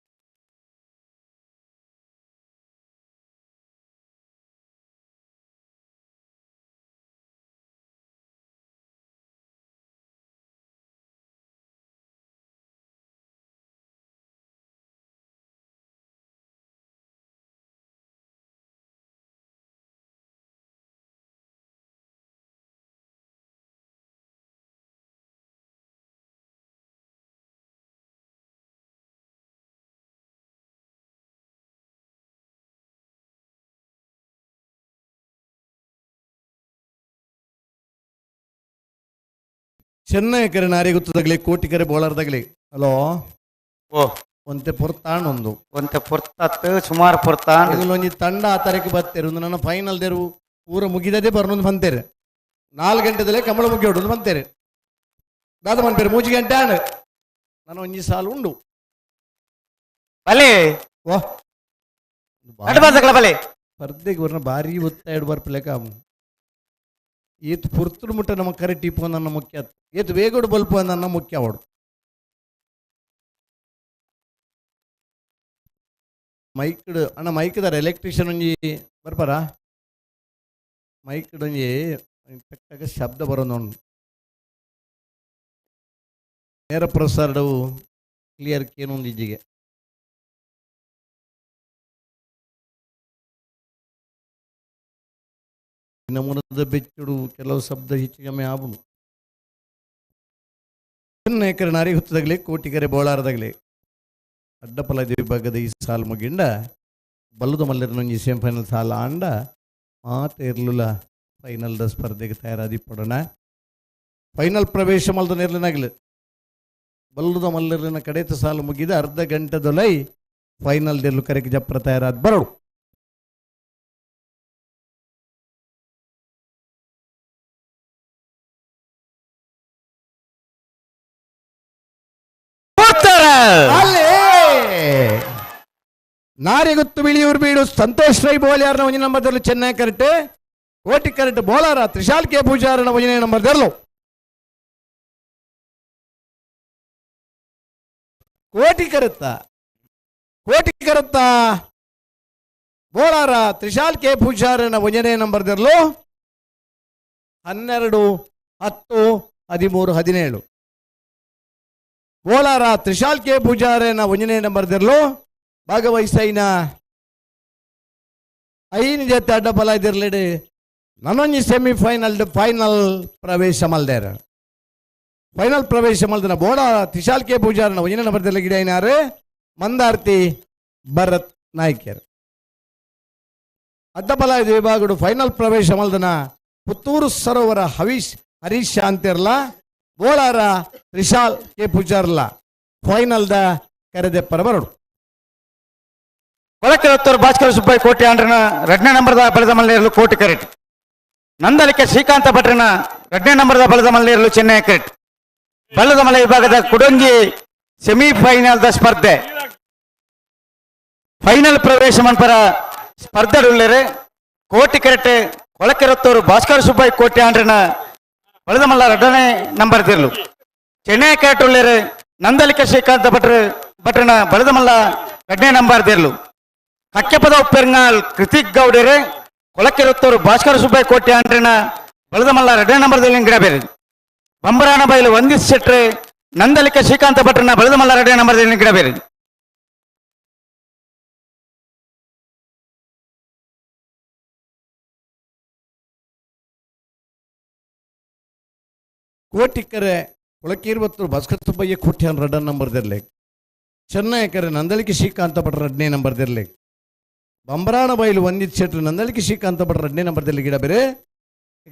Chennai ಕರೆ ನಾರಿ ಗೊತ್ತದಾಗಲಿ ಕೋಟಿಕರೆ ಬೋಳಾರ್ದಾಗಲಿ ಹಲೋ ಓ ಒಂತೆ ಪೊರ್ತಾಣೊಂದು ಒಂತೆ ಪೊರ್ತಾತ್ ಸುಮಾರು ಪೊರ್ತಾಂಡ್ ಒಂಜಿ ತಂಡ ಆ ತಾರೀಕು ಬತ್ತೇರು ಒಂದು ನನ್ನ ಫೈನಲ್ ದೇರು ಪೂರ ಮುಗಿದದೇ ಬರ್ನೊಂದು ಬಂತೇರೆ 4 ಗಂಟೆದಲ್ಲೇ ಕಮಲ ಮುಗಿಯೋಡು ಒಂದು ಬಂತೇರೆ ದಾದ ಮನ್ಪೇರು 3 ಗಂಟೆ ಆಣ ನಾನು ಒಂಜಿ ಸಾಲು ಉಂಡು ಬಲೆ ಓ ಬಲೆ ಸ್ಪರ್ಧೆಗೆ ಬರ್ನ ಭಾರಿ ಒತ್ತಾಯ ಬರ್ಪಲೇಕ ಏತ್ ಪುರ್ತುಡು ಮುಟ್ಟ ನಮ್ಮ ಕರೆ ಟಿಪ್ಪು ನನ್ನ ಮುಖ್ಯ ಏತ್ ವೇಗೋಡು ಬಲ್ಪು ನನ್ನ ಮುಖ್ಯ ಅವಡು ಮೈಕ್ ಅಣ್ಣ ಮೈಕ್ದಾರ ಎಲೆಕ್ಟ್ರಿಷಿಯನ್ ಒಂಜಿ ಬರ್ಪಾರ ಮೈಕ್ ಒಂಜಿ ಟಕ್ ಶಬ್ದ ಬರೋದು ನೇರ ಪ್ರಸಾರವು ಕ್ಲಿಯರ್ ಕೇನೊಂದು ಇಜ್ಜಿಗೆ ನಮೂನದ ಬೆಚ್ಚುಡು ಕೆಲವು ಶಬ್ದ ಹೆಚ್ಚಿಗಮೆ ಆಬುನು ಎಕರೆ ನಾರಿ ಹುತ್ತದಾಗಲಿ ಕೋಟಿಗೆರೆ ಬೋಳಾರದಾಗಲಿ ಅಡ್ಡಪಲ ವಿಭಾಗದ ಈ ಸಾಲು ಮುಗಿಂಡ ಬಲ್ಲದ ಮಲ್ಲರನೊಂಜಿ ಸೆಮಿಫೈನಲ್ ಸಾಲ ಆಂಡ ಮಾತ ಇರ್ಲುಲ ಫೈನಲ್ದ ಸ್ಪರ್ಧೆಗೆ ತಯಾರಾದಿ ಪಡೋಣ ಫೈನಲ್ ಪ್ರವೇಶ ಮಲ್ದ ನೆರ್ಲಿನಾಗಲಿ ಬಲ್ಲದ ಮಲ್ಲರಿನ ಕಡೆತ ಸಾಲು ಮುಗಿದ ಅರ್ಧ ಗಂಟೆದೊಲೈ ಫೈನಲ್ ದೆಲ್ಲು ಕರೆಗೆ ಜಪ್ರ ತಯಾರಾದ ಬರೋಡು ನಾರಿಗುತ್ತು ಬಿಳಿಯೂರು ಬೀಡು ಸಂತೋಷ್ ರೈ ಬೋಲಿಯಾರನ ಒಂಜಿ ನಂಬರ್ದಲ್ಲಿ ಚೆನ್ನೈ ಕರೆಕ್ಟ್ ಕೋಟಿ ಕರೆಕ್ಟ್ ಬೋಲಾರ ತ್ರಿಶಾಲ್ ಕೆ ಪೂಜಾರನ ಒಂಜನೇ ನಂಬರ್ ದೆರ್ಲು ಕೋಟಿ ಕರುತ್ತ ಕೋಟಿ ಕರುತ್ತ ಬೋಲಾರ ತ್ರಿಶಾಲ್ ಕೆ ಪೂಜಾರನ ಒಂಜನೇ ನಂಬರ್ ದೆರ್ಲು 12 10 13 17 ಬೋಲಾರ ತ್ರಿಶಾಲ್ ಕೆ ಪೂಜಾರನ ಒಂಜನೇ ನಂಬರ್ ದೆರ್ಲು ಭಾಗವಹಿಸೈನ 5 ಜೊತೆ ಅಡ್ಡಬಲ ಇದಿರ್ಲಿಡಿ ನನ್ನೊಂಜಿ ಸೆಮಿಫೈನಲ್ ಫೈನಲ್ ಪ್ರವೇಶ ಮಲ್ದೇರ ಫೈನಲ್ ಪ್ರವೇಶ ಮಲ್ದನ ಬೋಡ ತ್ರಿಶಾಲ್ ಕೆ ಪೂಜಾರನ ಒಂಜನೇ ನಂಬರ್ ದೆರ್ಲು ಗಿಡ ಮಂದಾರ್ತಿ ಭರತ್ ನಾಯ್ಕರ್ ಅಡ್ಡಬಲ ವಿಭಾಗಡು ಫೈನಲ್ ಪ್ರವೇಶ ಮಲ್ದನ ಪುತ್ತೂರು ಸರೋವರ ಹರೀಶ್ ಶಾಂತಿರ್ಲ ಬೋಳಾರ ತ್ರಿಶಾಲ್ ಕೆ ಪೂಜಾರ್ಲ ಫೈನಲ್ the ಕರೆದೆಪ್ಪರ ಬರಡು ಕೊಳಕೆರತ್ತೂರು ಭಾಸ್ಕರ ಸುಬ್ಬಯ್ಯ ಕೋಟಿ ಆಂಡ್ರನ ಎರಡನೇ ನಂಬರ್ದ ಬಲದ ಮಲ್ಲೇರಲು ಕೋಟಿ ಕರೆಟ್ ನಂದಲಿಕೆ ಶ್ರೀಕಾಂತ ಭಟ್ರನ ಎರಡನೇ ನಂಬರ್ದ ಬಲದ ಮಲ್ಲೇರಲು ಚೆನ್ನೈ ಕರೆಟ್ ಬಲ್ಲದ ಮಲೆ ವಿಭಾಗದ ಕುಡೊಂಜಿ ಸೆಮಿಫೈನಲ್ the ಸ್ಪರ್ಧೆ ಫೈನಲ್ ಪ್ರವೇಶ ಮನ್ಪರ ಸ್ಪರ್ಧೆ ಉಳ್ಳೇರೆ ಕೋಟಿ ಕರೆಟ್ ಕೊಳಕೆರತ್ತೂರು ಭಾಸ್ಕರ ಸುಬ್ಬಯ್ಯ ಕೋಟಿ ಆಂಡ್ರನ ಬಲದ ಮಲ್ಲ ಎರಡನೇ ನಂಬರ್ ದಿರ್ಲು ಚೆನ್ನೈ ಕರೆಟ್ ಉಳ್ಳೇರೆ ನಂದಲಿಕೆ ಶ್ರೀಕಾಂತ ಭಟ್ರನ ಬಲದ ಮಲ್ಲ ಎರಡನೇ ನಂಬರ್ ದಿರ್ಲು ಕಕ್ಕೆಪದ ಉಪ್ಪೆರ್ನಾಲ್ ಕೃತಿಕ್ ಗೌಡರೆ ಕೊಳಕೆರತ್ತೂರು ಭಾಸ್ಕರ ಸುಬ್ಬಯ್ಯ ಕೋಟಿ ಆಂಡ್ರಿನ ಬಲದ ಮಲ್ಲ ಎರಡನೇ ನಂಬರ್ದಲ್ಲಿ ಗಿಡಬೇರೆ ಬಂಬರಾನ ಬೈಲು ವಂದಿತ್ ಶೆಟ್ರೆ ನಂದಲಿಕೆ ಶ್ರೀಕಾಂತ ಭಟ್ರನ ಬಲದ ಮಲ್ಲ ಎರಡನೇ ನಂಬರ್ದಲ್ಲಿ ಗಿಡಬೇರೆ ಕೋಟಿಕರೆ ಕೊಳಕೀರ್ವತ್ತೂರು ಭಾಸ್ಕರ ಸುಬ್ಬಯ್ಯ ಕೋಟಿ ಎರಡನೇ ನಂಬರ್ದಿರಲಿ ಚೆನ್ನೈ ಕರೆ ನಂದಲಿಕೆ ಶ್ರೀಕಾಂತ ಭಟ್ರ ಎರಡನೇ ನಂಬರ್ದಿರಲಿ ಬಂಬರಾಣ ಬೈಲು ವಂದಿತ್ ಶೆಟ್ರು ನಂದಳಿಕೆ ಶ್ರೀಕಾಂತ ಭಟ್ರ ಎರಡನೇ ನಂಬರ್ದಲ್ಲಿ ಗಿಡ ಬೇರೆ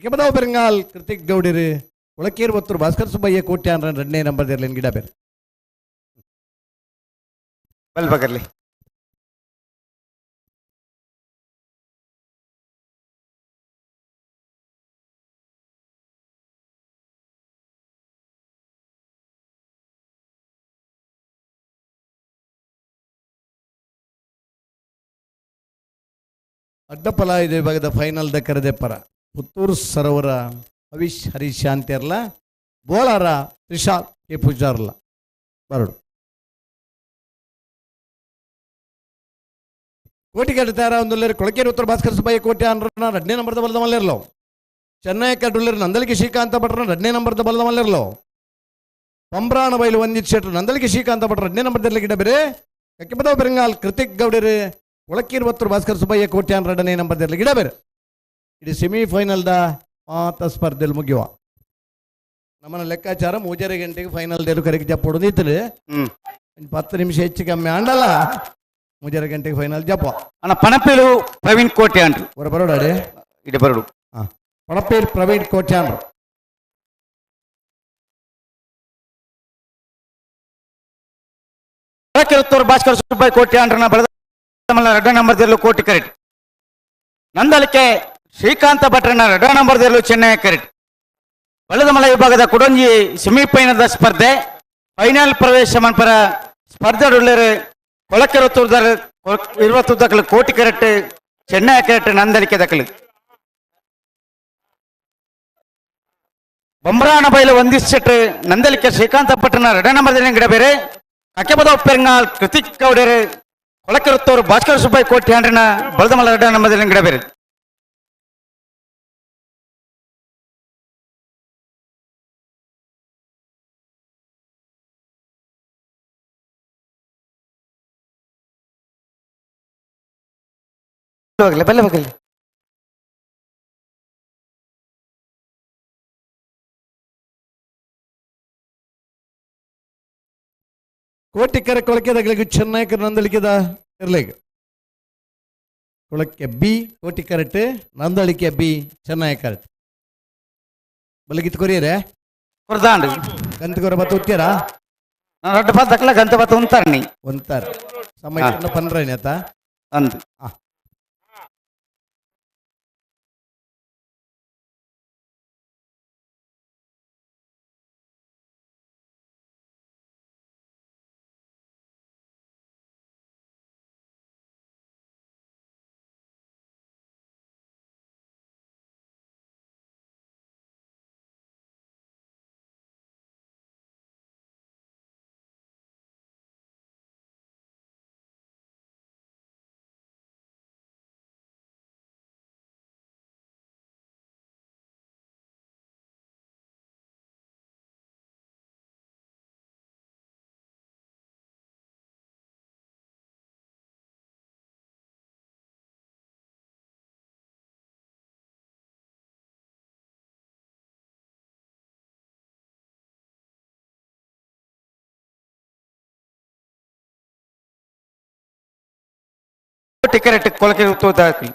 ಕೆಬದಾವ್ ಬೆರಂಗಾಲ್ ಕೃತಿಕ್ ಗೌಡಿರಿ ಒಳಕೇರ್ ಭಾಸ್ಕರ ಸುಬ್ಬಯ್ಯ ಕೋಟ್ಯಾನ್ ಎರಡನೇ ನಂಬರ್ದಿರಲಿ ಗಿಡ ಬೇರೆ ಬಲ್ಬಗರ್ಲಿ ಅಡ್ಡಪಲ ಇದು ವಿಭಾಗದ ಫೈನಲ್ the ಕರೆದೆಪ್ಪರ ಪುತ್ತೂರು ಸರೋವರ ಹವಿಶ್ ಹರೀಶ್ ಶಾಂತಿಯರ್ಲ ಬೋಳಾರ ತ್ರಿಶಾಲ್ ಕೆ ಪೂಜಾರ್ಲ ಬರಡು ಕೋಟಿಗಡ್ಡ ತಾರ ಒಂದು ಕೊಳಕೇರಿ ಉತ್ತರ ಭಾಸ್ಕರ ಸುಬ್ಬಯ್ಯ ಕೋಟೆ ಅನ್ರ ಎರಡನೇ ನಂಬರ್ದ ಬಲದ ಮಲ್ಲೇರ್ಲೋ ಚೆನ್ನೈ ಕಡ್ಡುಳ್ಳರು ನಂದಲಿಕೆ ಶ್ರೀಕಾಂತ ಭಟ್ರ ಎರಡನೇ ನಂಬರ್ದ ಬಲದ ಮಲ್ಲೇರ್ಲೋ ಪಂಬ್ರಾಣ ಬೈಲು ವಂದಿತ್ ಶೆಟ್ರು ನಂದಲಿಕೆ ಶ್ರೀಕಾಂತ ಭಟ್ರ ಎರಡನೇ ನಂಬರ್ದಲ್ಲಿ ಗಿಡ ಬೇರೆ ಕಕ್ಕಿಪದವ ಬೆರಂಗಾಲ್ ಕೃತಿಕ್ ಗೌಡರು ಒಳಕೀರ್ ಬತ್ತೂರು ಭಾಸ್ಕರ ಸುಬ್ಬಯ್ಯ ಕೋಟ್ಯಾನ್ ಎರಡನೇ ನಂಬರ್ದಲ್ಲಿ ಗಿಡ ಬೇರೆ ಇದು ಸೆಮಿಫೈನಲ್ದ ಮಾತ ಸ್ಪರ್ಧೆಯಲ್ಲಿ ಮುಗಿಯುವ ನಮ್ಮನ್ನ ಲೆಕ್ಕಾಚಾರ 3.5 ಗಂಟೆಗೆ ಫೈನಲ್ ದೇರು ಕರೆಗೆ ಜಪ್ಪೋಡು ನಿಂತರು 10 ನಿಮಿಷ ಹೆಚ್ಚು ಕಮ್ಮಿ ಆಂಡಲ್ಲ 3.5 ಗಂಟೆಗೆ ಫೈನಲ್ ಜಪ್ಪ ಅಣ್ಣ ಪಣಪೇಲು ಪ್ರವೀಣ್ ಕೋಟ್ಯಾನ್ ಹೊರ ಬರೋಡ ಇಡೆ ಬರೋಡು ಪಣಪೇಲು ಪ್ರವೀಣ್ ಕೋಟ್ಯಾನ್ರು. ಕೊಳಕೆರುತ್ತೂರು ಭಾಸ್ಕರ ಸುಬ್ಬಯ್ಯ ಕೋಟ್ಯಾಂಡ್ರನ ಬಳದ ರಡ್ಡ ನಂಬರ್ ದಿರ್ಲು ಕೋಟಿ ಕರೆಟ್. ನಂದಲಿಕೆ ಶ್ರೀಕಾಂತ ಭಟ್ರನ ರಡ್ಡ ನಂಬರ್ ದಿರ್ಲು ಚೆನ್ನೈ ಕರೆಟ್. ಬಳ್ಳದಮಲ ವಿಭಾಗದ ಕುಡೊಂಜಿ ಸೆಮಿಫೈನಲ್ ಸ್ಪರ್ಧೆ ಫೈನಲ್ ಪ್ರವೇಶ ಮನ್ಪರ ಸ್ಪರ್ಧೆ ಕೊಳಕೆರುತ್ತೂರ್ದ ಇರುವತ್ತುದ್ದಕಲು ಕೋಟಿ ಕರೆಟ್ ಚೆನ್ನೈ ಕರೆಟ್ ನಂದಲಿಕೆ ದಕಲು. ಬೊಮ್ರಾನ ಬೈಲು ಒಂದಿಷ್ಟು ನಂದಲಿಕೆ ಶ್ರೀಕಾಂತ ಭಟ್ರನ ರಡ್ಡ ನಂಬರ್ ದಿನ ಗಿಡ ಬೇರೆ ಕಕ್ಕೆಪದ ಪೆರಂಗಾಲ್ ಕೃತಿಕ್ ಗೌಡರು ಕೊಳಕೆರುತ್ತೂರು ಭಾಸ್ಕರ ಸುಬ್ಬಯ್ಯ ಕೋಟ್ಯಾಂಡ್ರನ ಬಲದಮಲ ರಡ್ಡ ನಂಬರ್ ದಿನ ಗಿಡ ಬೇರೆ. ಹೋಗ್ಲಿ ಬಲ್ಲೆ ಹೋಗಲಿ. ಕೋಟಿಕರ ಕೊಳಕೆದಗಳಿಗೆ ಚೆನ್ನೈಕರ ನಂದಳಿಕೆದ ಇರ್ಲಿಗೆ ಕೊಳಕೆ ಬಿ ಕೋಟಿ ಕರೆಕ್ಟ್ ನಂದಳಿಕೆ ಬಿ ಚೆನ್ನೈ ಕರೆಕ್ಟ್. ಬಲಗಿತ್ತು ಕೊರಿಯರೆ ಕೊರ್ದಾಂಡು ಗಂತಕೊರ ಬತ್ತ ಉತ್ತೀರಾ? ರಡ್ಡು ಪತ್ತ ದಕ್ಕಲ ಗಂತ ಬತ್ತ ಉಂತಾರ ನೀ ಒಂತಾರ ಸಮಯ ಪನ್ರೈನ ಆತ ಅಂದು. ಟಿಕೆಟ್ ಕೊಳಕೆ ದಾಖಲಿ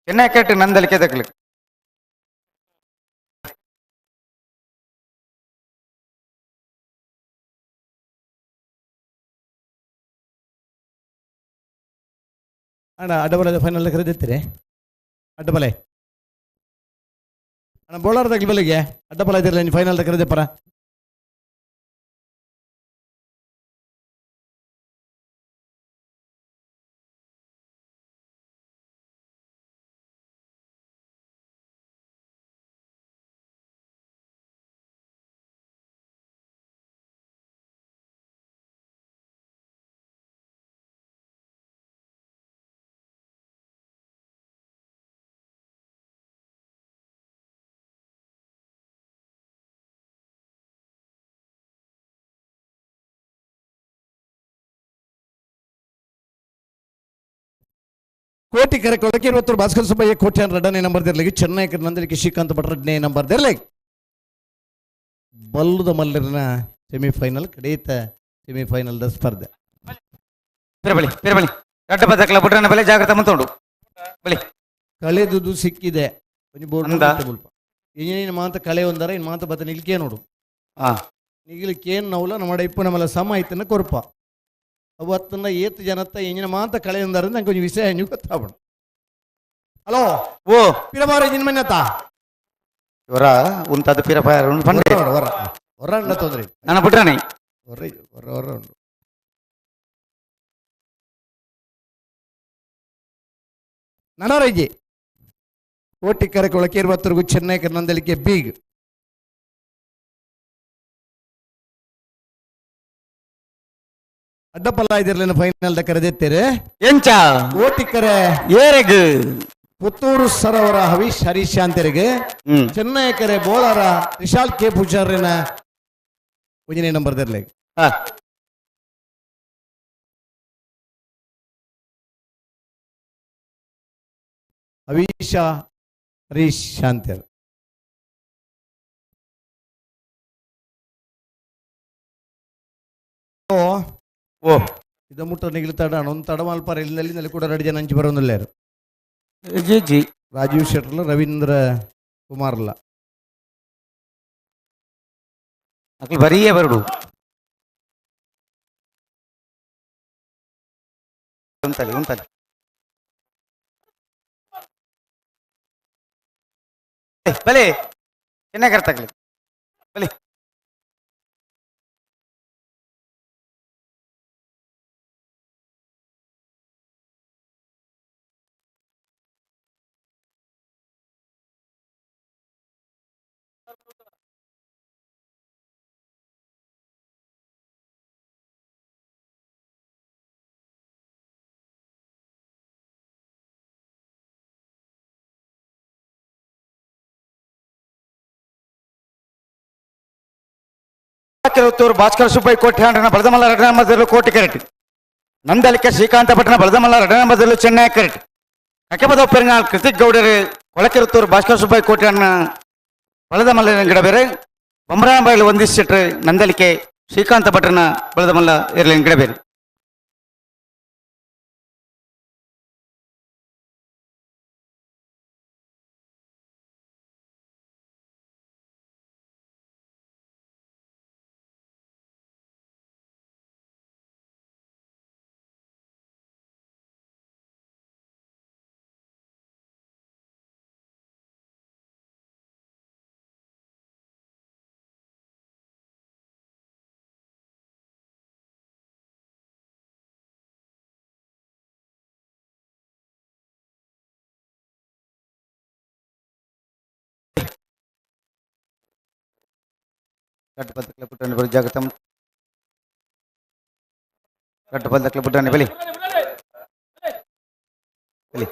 ಚೆನ್ನೈ ಕರೆಕ್ಟ್ ನಂದಲಿಕೆ ದಕ್ಕಲಿ. ಅಣ್ಣ ಅಡ್ಡಬಲೆ ಫೈನಲ್ ಕರೆದಿತ್ತೀರಿ ಅಡ್ಡಬಲೆ ಅಣ್ಣ ಬೋಳಾರ್ದಾಗ್ಲಿ ಬಲಿಗೆ ಅಡ್ಡಬಲ ಇದ್ದಿರಲ್ಲ ನೀನು ಫೈನಲ್ ಕರೆದೆ ಪರ. ಕೋಟಿ ಕರೆ ಕೊಳಕೆ ಇರುವತ್ತರು ಭಾಸ್ಕರ ಸುಬ್ಬಯ್ಯ ಕೋಟ್ಯಾನ್ ರಡ್ಡನೇ ನಂಬರ್ ದಿರ್ಲಿಗೆ ಚೆನ್ನೈ ನಂದಲಿಕೆ ಶ್ರೀಕಾಂತ್ ಭಟ್ ರಡ್ಡನೇ ನಂಬರ್ ದಿರ್ಲಿಗೆ ಬಲ್ಲುದ ಮಲ್ಲರಿನ ಸೆಮಿಫೈನಲ್ ಕಡೀತ ಸೆಮಿಫೈನಲ್ the ಸ್ಪರ್ಧೆ. ಬಳಿ ಬಳಿ ರಡ್ಡ ಪದಕಲ ಬುಡ್ರನ ಬೆಲೆ ಜಾಗ್ರತೆ ಮುಂತುಂಡು ಬಳಿ ಕಳೆದುದು ಸಿಕ್ಕಿದೆ ಒಂಜಿ ಬೋರ್ಡ್ ಏನೇನು ಮಾತ ಕಳೆ ಒಂದರ ಇನ್ ಮಾತ ಬತ್ತ ನಿಲ್ಕೆ ನೋಡು ನಿಗಿಲಿಕ್ಕೇನು ನೌಲ ನಮ್ಮ ಇಪ್ಪು ನಮ್ಮಲ್ಲ ಸಮ ಐತನ ಕೊರ್ಪ ಅವತ್ತನ್ನ ಏತ್ ಜನತ್ತ ಎಂಜಿನ ಮಾತ ಕಳೆ ಒಂದರ ನಂಗೆ ಕೊಂಚ ವಿಷಯ ನೀವು ಗೊತ್ತಾಗ್ಬಿಡು. ಹಲೋ ಓ ಪಿರಬಾರ ಇಂಜಿನ ಮನೆತ ಇವರ ಉಂತಾದ ಪಿರಪಾರ ಪಂಡೆ ಹೊರ ಹೊರ ಅಂಡ ತೊಂದ್ರೆ ನನ್ನ ಬಿಟ್ರನೆ ಹೊರ ಹೊರ ಹೊರ ಉಂಡು ನನರೈಜಿ ಕೋಟಿ ಕರೆಕೊಳಕ್ಕೆ ಇರುವತ್ತರಿಗೂ ಚೆನ್ನೈ ನಂದಲಿಕೆ ಬೀಗ್ ಅಡ್ಡಪಲ್ಲ ಇದಿರ್ಲಿನ ಫೈನಲ್ ಕರೆದಿತ್ತೀರಿ ಎಂಚ ಕೋಟಿಕರೆ ಏರೆಗ್ ಪುತ್ತೂರು ಸರೋವರ ಹವೀಶ್ ಹರೀಶ್ ಅಂತರಿಗೆ ಚೆನ್ನೈ ಕರೆ ಬೋಳಾರ ವಿಶಾಲ್ ಕೆ ಪೂಜಾರಿನ ಒಂಜನೇ ನಂಬರ್ ದಿರ್ಲಿ. ಹವೀಶ ಹರೀಶ್ ಶಾಂತಿಯರ್ ಓ ಇದ ಮುಟ್ಟ ನಿಗಿಲು ತಡ ಒಂದು ತಡ ಮಲ್ಪಾರ ಇಲ್ಲಿ ಕೂಡ 2 ಜನ ಹಂಚಿ ಬರೋದಿಲ್ಲ. ಜಿ ಜಿ ರಾಜೀವ್ ಶೆಟ್ಟರ್ಲ ರವೀಂದ್ರ ಕುಮಾರ್ಲ ಅಕ್ಲು ಬರೀಯೇ ಬರುಡು. ಉಂತಲಿ ಉಂತಲಿ ಬಲೆ ಚೆನ್ನಾಗಿ ತಗಲಿ ಬಲೆ ಕಿರುತ್ತೂರು ಭಾಸ್ಕರ ಸುಬ್ಬಯ್ಯ ಕೋಟ್ಯಾಂಡ್ರನ ಬಲದಮಲ್ಲ ಎರಡನೇ ಮಧ್ಯದಲ್ಲಿ ಕೋಟಿ ಕರೆಟ್ ನಂದಲಿಕೆ ಶ್ರೀಕಾಂತ ಭಟ್ನ ಬಲದಮಲ್ಲ ಎರಡನೇ ಮಧ್ಯದಲ್ಲಿ ಚೆನ್ನೈ ಕರೆಟ್ ಕಕೆಪದ ಪೆರಂಗಾಲ್ ಕೃತಿಕ್ ಗೌಡರು ಕೊಳಕಿರುತ್ತೂರು ಭಾಸ್ಕರ ಸುಬ್ಬಯ್ಯ ಕೋಟ್ಯಾಣ್ಣ ಬಲದಮಲ್ಲ ಗಿಡ ಬೇರೆ ಬೊಮ್ಮರಾಯಬೈಲು ಒಂದಿಷ್ಟು ನಂದಲಿಕೆ ಶ್ರೀಕಾಂತ ಭಟ್ರನ ಬಲದಮಲ್ಲ ಇರಲಿನ ಗಿಡ ಬೇರೆ. ಕಟ್ಟುಪದಕ್ಕೆ ಪುಟ್ಟಣಿ ಬಳಿ ಜಾಗತಂ ಕಟ್ಟುಪದಕ್ಕೆ ಪುಟ್ಟಣಿ ಬಲಿ ಬಲಿ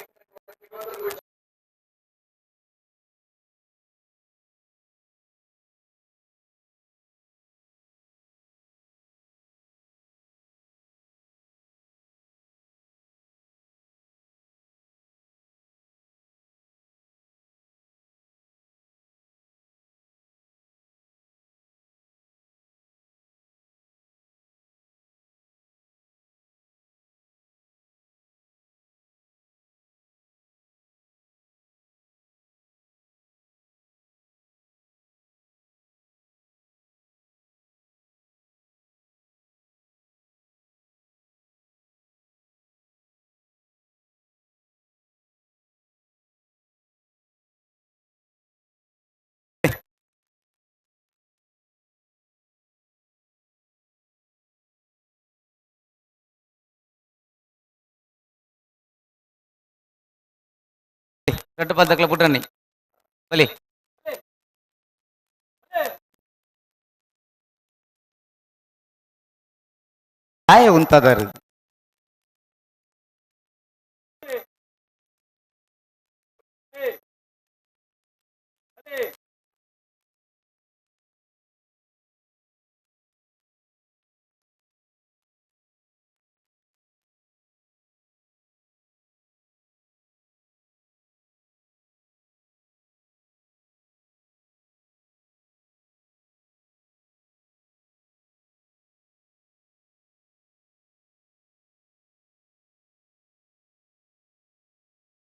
ಕಟ್ಟುಪದಕ್ಕೆ ಪುಟ್ಟಣಿ ಬಲಿ ಆಯ್ ಉಂತದಾರು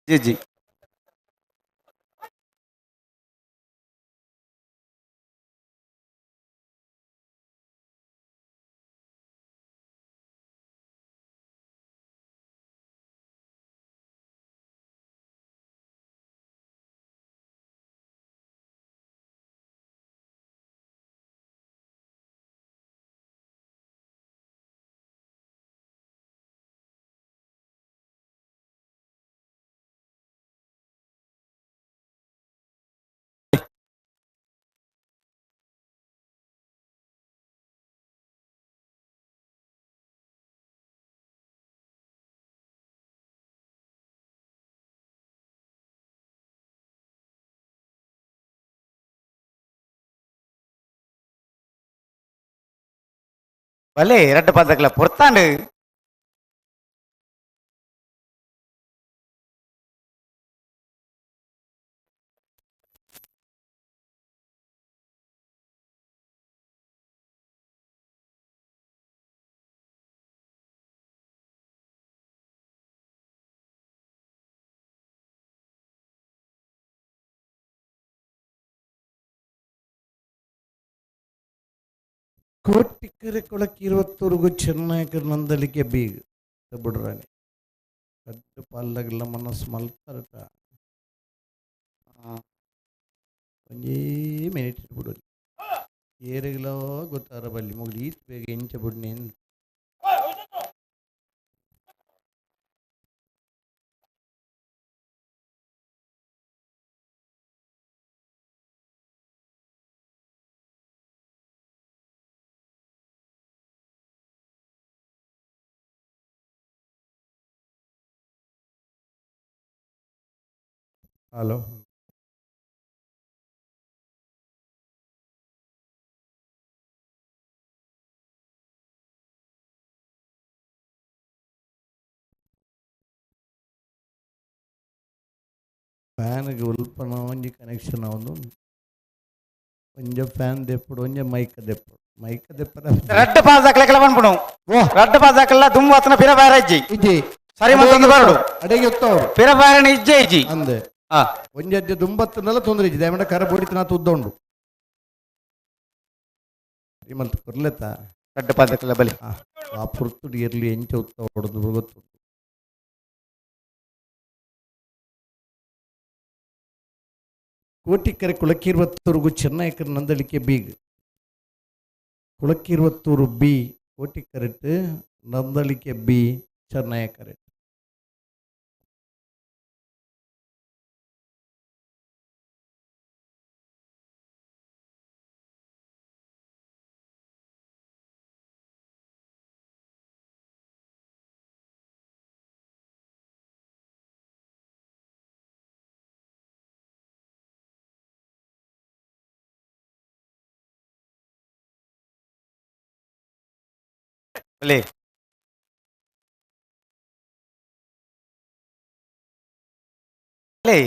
जी जी ಬಲೆ ಎರಡು ಪದಕ್ಲ ಪೊರ್ತಾಂಡು ಕೋಟಿಕರೆ ಕೊಳಕ್ಕೆ ಇರುವತ್ತವರೆಗೂ ಚೆನ್ನೈಕರ್ ನಂದಲಿಕೆ ಬೀಗ ಬಿಡ್ರಾಣಿ. ರಡ್ಡ್ ಪಾಲ್ದಗಲ ಮನಸ್ಸು ಮಲ್ತರಟ ಒಂಜೇ ಮಿನಿಟ್ ಬಿಡೋದು ಏರೆಗ್ಲೋ ಗೊತ್ತಾರ ಬಲ್ಲಿ ಮುಗ್ದು ಈತ್ ಬೇಗ ಎಂಚ ಬುಡ್ನೆ. ಹಲೋ ಫ್ಯಾನ್ಗೆ ಉಲ್ಪನ ಒಂಜಿ ಕನೆಕ್ಷನ್ ಒಂದು ಒಂಜ ಫ್ಯಾನ್ ದೆಪ್ಪಡು ಒಂಜ ಮೈಕ್ ದೆಪ್ಪಡು ಮೈಕ್ ದೆಪ್ಪರ ರಡ್ಡ್ ಪಾಸ್ ದಾಖಲೆ ಪನ್ಪುಣು ರಡ್ಡ್ ಪಾಸ್ ದಾಖಲ ದುಂಬು ಅತ್ತನ ಪಿರ ಬಾರ ಇಜ್ಜಿ. ಇಜ್ಜಿ. ಸರಿ ಮತ್ತೊಂದು ಬರಡು. ಅಡೆಗೆ ಒತ್ತವರು ಪಿರ ಬಾರಣ ಇಜ್ಜೆ ಇಜ್ಜಿ. ಅಂದೆ ಒಂಜಿ ಅಜ್ಜೆ ದುಂಬತ್ತನೆಲ್ಲ ತೊಂದರೆ ಇಜ್ಜಿ. ದಯಮಾಡಿ ಕರ ಬೋಡಿತನ ಉದ್ದ ಉಂಡು. ಮಲ್ತ್ ಕೊರ್ಲೆತ್ತ. ರಡ್ಡ್ ಪಾಸ್ ದಾಖಲೆ ಬಲಿ. ಆ ಪುರ್ತುಡು ಇರ್ಲಿ ಎಂಚ ಉತ್ತ ಹೊಡೆದು ಗೊತ್ತುಂಟು. ಕೋಟಿಕ್ಕರೆ ಕುಳಕಿರುವತ್ತೂರಿಗೂ ಚೆನ್ನೈಕರ ನಂದಳಿಕೆ ಬೀಗ್ ಕುಳಕಿರುವತ್ತೂರು ಬಿ ಕೋಟಿಕ್ಕರೆಟ್ ನಂದಳಿಕೆ ಬಿ ಚೆನ್ನಯ್ಯಕರೆಟ್. ಬಲಿ. ಬಲಿ.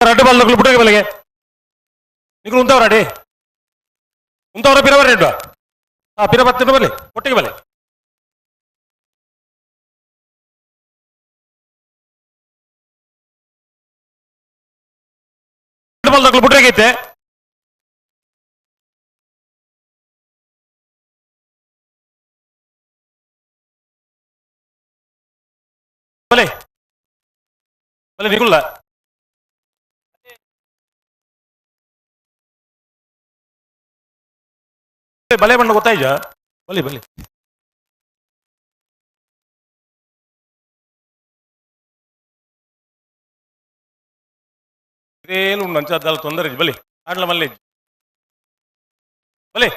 ರಡ್ಡು ಬಾಲ್ ಪುಟ್ಟಗೆ ಬಲೆಗೆ ನಿಕುಲು ಉಂತವರ ಅಡಿ ಉಂತವರ ಪಿರ ಬರ ಹಾ ಪಿರ ಬತ್ತಿನ ಬಲೆ ಒಟ್ಟಿಗೆ ಬಲೆ ರಡ್ಡು ಬಾಲ್ ಪುಟ್ಟಗೆ ಐತೆ ಬಲೆ ಬಲೆ ನಿಕುಲ್ಲ ಬಲೆ ಬಣ್ಣ ಗೊತ್ತಾಯ್ಜಾ ಬಲಿ ಬಲಿ ಇದೇನು ಉಂಡು ಅಂಚಾದಲ್ಲ ತೊಂದರೆ ಇಜ್ಜಿ. ಬಲಿ ಆಡ್ಲ ಮಲ್ಲೆ ಇಜ್ಜಿ. ಬಲಿ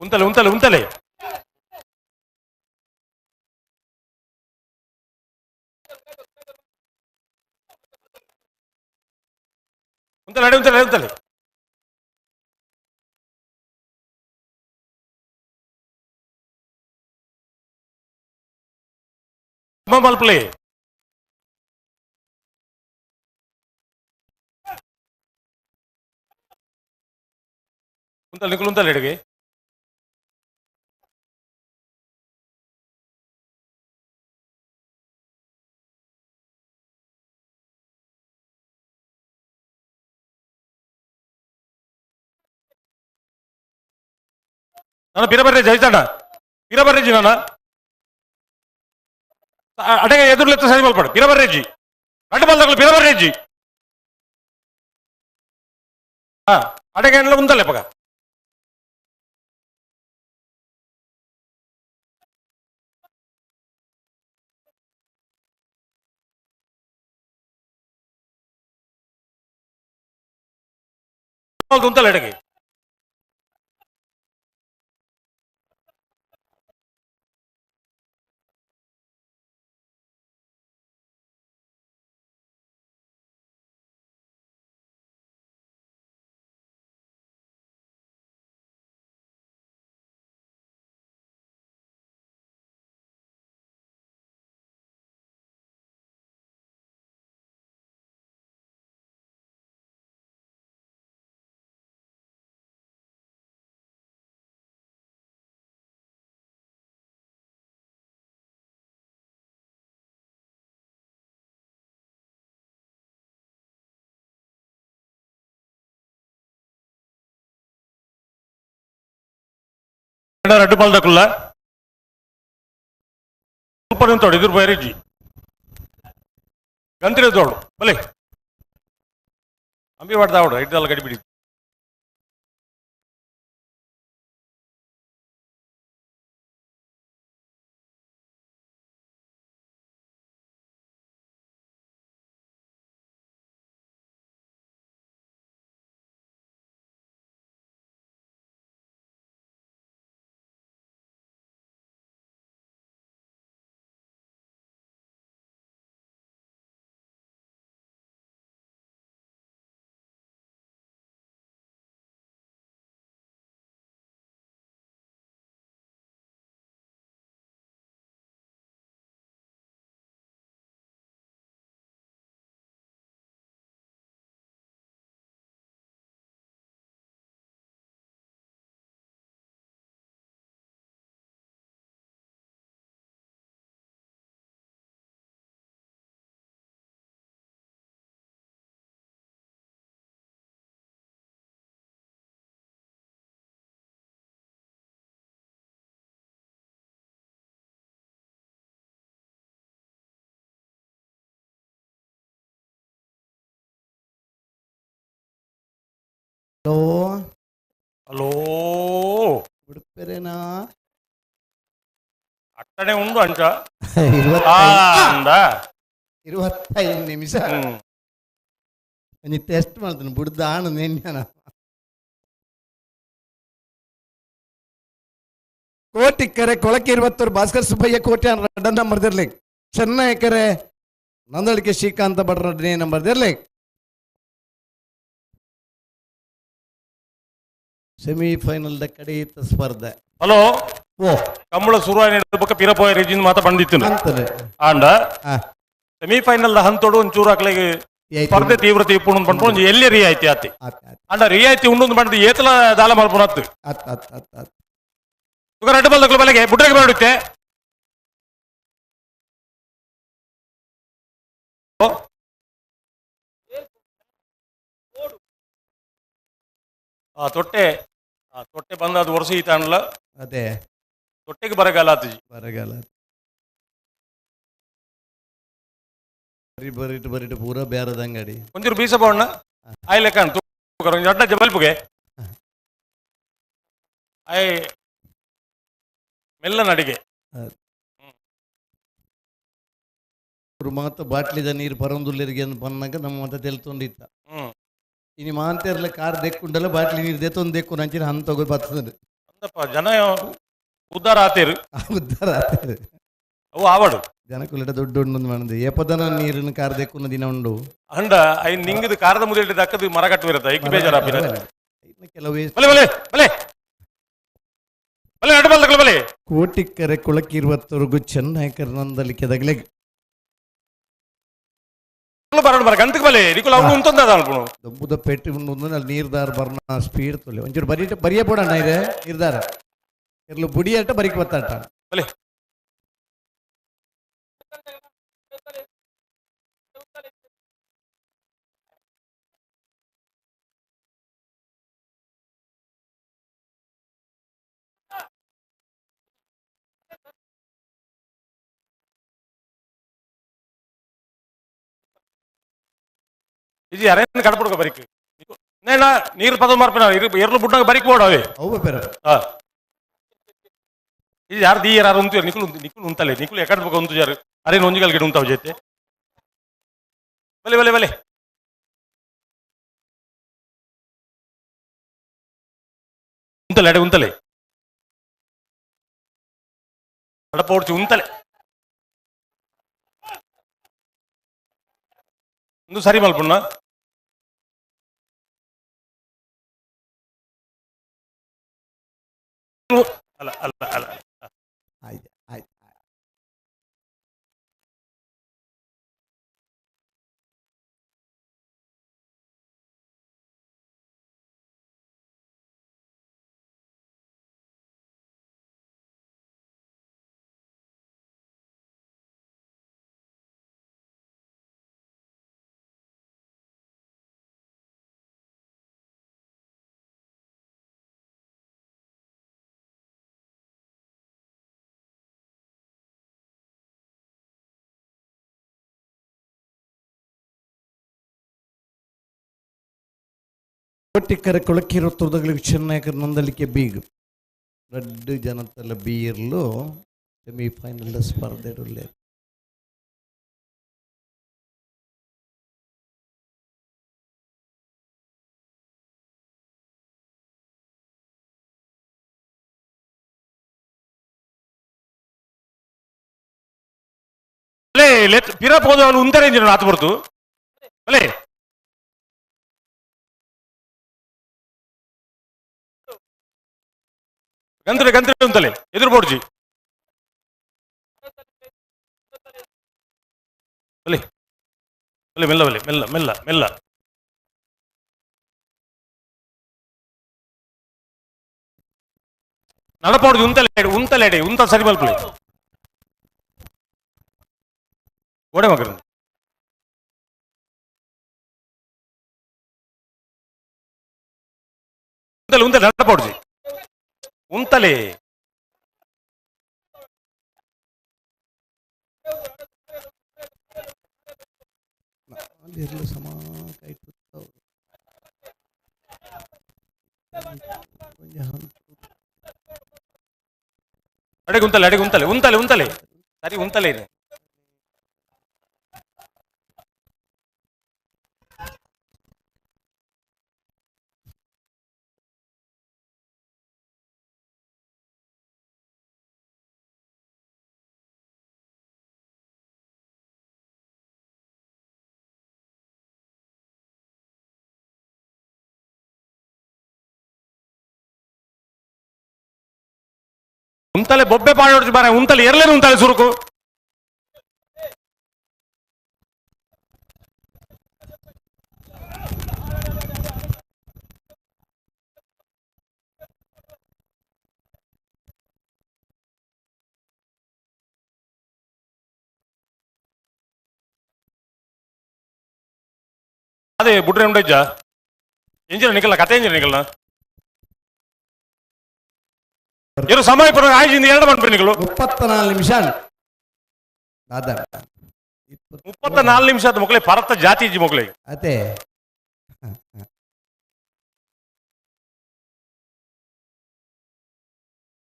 ಉಂತಲೆ ಉಂತಲೆ ಉಂತಲೆ ಉಂತಲೆ ಅಡೆ ಉಂತಲೆ ಉಂತಲೆ ಮಲ್ಪಲೆ ಉಂತಲ್ ನಿಕುಲು ಉಂತಲ್ ಎಡುಗೆ ನಾನು ಪಿರಬರ್ರೆ ಜಯಿತಾಡ ಪಿರಬರ್ರೆಜಿ ನಾನು ಅಡಗೆ ಎದುರುಲೆತ್ತ ಸರಿ ಮಲ್ಪಡು ಪಿರಬರ್ರೆಜಿ ರಡ್ಡು ಬಲ್ದಗಳು ಪಿರಬರ್ರೆಜಿ ಹಾ ಅಡಗೆ ಎಲ್ಲ ಉಂದಲ್ಲ ಪಗ ಉಂತಲ್ಲ ಎಡಗೆ ರಡ್ಡು ಪಾಲ್ದಕುಲ್ಲ ಸೂಪರ್ ನಿಂತೋಡು ಇದ್ರ ಬೈರಿಜಿ ಗಂತಿರ ತೋಡು ಬಲೆ ಅಂಬಿ ಮಾಡ್ತಾವಡು ಇಡ್ದಲ್ಲ ಗಡಿಬಿಡಿ ಹಲೋ ಹಲೋ ಉಡುಪೆರೇನಾ ಅಟ್ಟಣೆ ಉಂಡು ಅಂಚ 25 ನಿಮಿಷ ಒಂಜಿ ಟೆಸ್ಟ್ ಮಾಡ್ತಾನೆ ಬುಡ್ದು ಆಣು ನೆನ್ಯಾನ ಕೋಟಿಕ್ಕರೆ ಕೊಳಕೆ 21 ಭಾಸ್ಕರ್ ಸುಬ್ಬಯ್ಯ ಕೋಟೆ ರಡ್ಡ ನಂಬರ್ ದಿರ್ಲಿ ಚೆನ್ನೈಕರೆ ನಂದಳಿಕೆ ಶ್ರೀಕಾಂತ ಭಟ್ರ ನಂಬರ್ ದಿರ್ಲಿ ಸೆಮಿಫೈನಲ್ the ಕಡೆಯಿತ ಸ್ಪರ್ಧೆ. ಹಲೋ ಓ ಕಂಬಳ ಸುರುವಾಯಿನ ಬೊಕ್ಕ ಪಿರಪೋಯ ರೆಜಿನ್ ಮಾತ ಬಂದಿತ್ತು ಆಂಡ ಸೆಮಿಫೈನಲ್ the ಹಂತೋಡು ಒಂಚೂರು ಅಕ್ಲೆಗ್ ಸ್ಪರ್ಧೆ ತೀವ್ರತೆ ಇಪ್ಪುಂಡು ಪನ್ಪುಂಡು ಒಂಜಿ ಎಲ್ಲಿ ರಿಯಾಯಿತಿ ಆತಿ ಆಂಡ ರಿಯಾಯಿತಿ ಉಂಡು ಪಂಡ್ದು ಏತಲ ದಾಲ ಮಲ್ಪುನ ಅತ್ತು ರಡ್ಡು ಬಲ್ದಕ್ಲು ಬಲೆಗೆ ಬುಡ್ರೆಗೆ ಬರಡುತ್ತೆ ಆ ತೊಟ್ಟೆ ಆ ತೊಟ್ಟೆ ಬಂದ ಅದು ವರ್ಷ ಈತಾಣಲ್ಲ ಅದೇ ತೊಟ್ಟೆಗೆ ಬರಗಾಲ ಆತಜಿ ಬರಗಾಲ ಬರಿ ಬರಿಟ್ ಬರಿಟ್ ಪೂರ ಬೇರದ ಅಂಗಡಿ ಒಂಚೂರು ಬೀಸ ಬೋಣ್ಣ ಆಯ್ ಲೆಕ್ಕ ಒಂಜಿ ಅಡ್ಡ ಜಬಲ್ಪುಗೆ ಆಯ್ ಮೆಲ್ಲ ನಡಿಗೆ ಮಾತ ಬಾಟ್ಲಿದ ನೀರು ಪರಂದುಲ್ಲರಿಗೆ ಬಂದಾಗ ನಮ್ಮ ಮತ ತೆಲ್ತೊಂಡಿತ್ತ ಇನಿ ಮಾಂತೇರ್ಲ ಕಾರ್ ದೆಕ್ಕುಂಡಲ್ಲ ಬಾಟ್ಲಿ ನೀರು ದೆತ್ತೊಂದು ದೆಕ್ಕು ನಂಚಿನ ಹಂತ ತಗೋ ಬರ್ತದೆ ಅಂದಪ್ಪ ಜನ ಉದ್ದಾರ ಆತೇರು ಉದ್ದಾರ ಆತೇರು ಅವು ಆವಡು ಜನಕುಲಟ ದೊಡ್ಡ ಉಂಡು ಮಾಡಿದೆ ಏಪದನ ನೀರಿನ ಕಾರ್ ದೆಕ್ಕುನ ದಿನ ಉಂಡು ಅಂಡ I ನಿಂಗದು ಕಾರದ ಮುದಿಲ್ಟಿ ದಕ್ಕದು ಮರ ಕಟ್ಟುವಿರತ್ತ ಇಕ್ ಬೇಜಾರ ಕೆಲವು ಬಲೆ ಬಲೆ ಬಲೆ ಬಲೆ ಅಡ್ಡ ಬಲ್ದಕ್ಲ ಬಲೆ ಕೋಟಿಕ್ಕರೆ ಕುಳಕಿರುವತ್ತವರೆಗೂ ಚೆನ್ನೈಕರ್ ನಂದಲಿಕ್ಕೆ ದಗಲೆ. ಬರಡು ಬರ ಗಂತಕ್ಕೆ ಬಲೆ ನಿಕುಲು ಅವನು ಉಂತಂದ ಅನ್ಪುಣು ದೊಂಬುದ ಪೆಟ್ಟು ಉಂಡು ಅಲ್ಲಿ ನೀರ್ದಾರ ಬರ್ನ ಸ್ಪೀಡ್ ತೊಲೆ ಒಂಚೂರು ಬರೀ ಬರಿಯ ಬೋಡಣ್ಣ ಇದೆ ನೀರ್ದಾರ ಇರ್ಲು ಬುಡಿ ಅಟ್ಟ ಬರಿಕ್ ಬತ್ತಾಟ ಬಲೆ ಇದು ಯಾರೇನು ಕಡಪುಡ್ಕ ಬರಿಕ್ ನೇಣ ನೀರು ಪದ ಮಾರ್ಪಿನ ಎರ್ಲು ಬುಡ್ಡಾಗ ಬರಿಕ್ ಬೋಡವೆ ಅವು ಪೇರ ಇದು ಯಾರು ದೀ ಯಾರು ಉಂತು ನಿಕುಲು ನಿಕುಲು ಉಂತಲೆ ನಿಕುಲು ಎಕಡೆ ಬೊಕ ಉಂತು ಜಾರು ಅರೆ ಒಂಜಿಗಲ್ ಗಿಡ ಉಂತಾವ್ ಜೊತೆ ಬಲೆ ಬಲೆ ಬಲೆ ಉಂತಲೆ ಅಡೆ ಉಂತಲೆ ಅಡಪೋಡ್ಚಿ ಉಂತಲೆ ಒಂದು ಸರಿ ಮಲ್ಪುಣ್ಣ ಅಲ್ಲ ಅಲ್ಲ ಅಲ್ಲ ಆಯ್ತು ಆಯ್ತು ಕೊಟ್ಟಿಕ್ಕರ ಕೊಳಕಿರೋ ತುರ್ದಗಳಿಗೆ ಚೆನ್ನಾಗಿ ನೊಂದಲಿಕ್ಕೆ ಬೀಗ್ ರಡ್ಡು ಜನತೆಲ್ಲ ಬೀರ್ಲು ಸೆಮಿಫೈನಲ್ ಸ್ಪರ್ಧೆ ಇರಲಿ ಲೇ ಲೆತ್ ಪಿರ ಪೋದು ಅವನು ಉಂತಾರೆ ಇಂಜಿನ ಆತು ಬರ್ತು ಅಲೇ ಗಂತ್ರೆ ಗಂತ್ರೆ ಉಂತಲೆ ಎದುರು ಬೋಡ್ಜಿ ಅಲೆ ಅಲೆ ಮೆಲ್ಲ ಬಲೆ ಮೆಲ್ಲ ಮೆಲ್ಲ ಮೆಲ್ಲ ನಡಪೋಡ್ಜಿ ಉಂತಲೆ ಉಂತಲೆ ಎಡೆ ಉಂತ ಸರಿ ಮಲ್ಪಲೆ ಓಡೆ ಮಗರು ಉಂತಲೆ ಉಂತಲೆ ನಡಪೋಡ್ಜಿ ಉಂತಲೆ ಇರಲು ಸಮ ಕೈ ಅಡೆಗೆ ಉಂತಲೆ ಅಡೆಗೆ ಉಂತಲೆ ಉಂತಲೆ ಉಂತಲೆ ಸರಿ ಉಂತಲೆ ಇದೆ ಉಂತಲೆ ಬೊಬ್ಬೆ ಪಾಡೋಡ್ಜಿ ಬಾರೆ ಉಂತಲೆ ಎರಲೇನು ಉಂತಲೆ ಸುರುಕು ಅದೇ ಬುಡ್ರೆ ಉಂಡಜ್ಜ ಇಂಜಿನ ನಿಕಲ್ಲ ಕತೆ ಇಂಜಿನ ನಿಕಲ್ಲ ಇರು ಸಮಯ ಪುರ ಆಯ್ಜಿಂದ ಎರಡು ಬಂದ್ಬಿರಿ ನಿಕಲು 34 ನಿಮಿಷ ದಾದಾ 34 ನಿಮಿಷ ಆದ ಮಕ್ಕಳೇ ಪರತ ಜಾತಿ ಇಜ್ಜಿ ಮಕ್ಕಳೇ ಅದೇ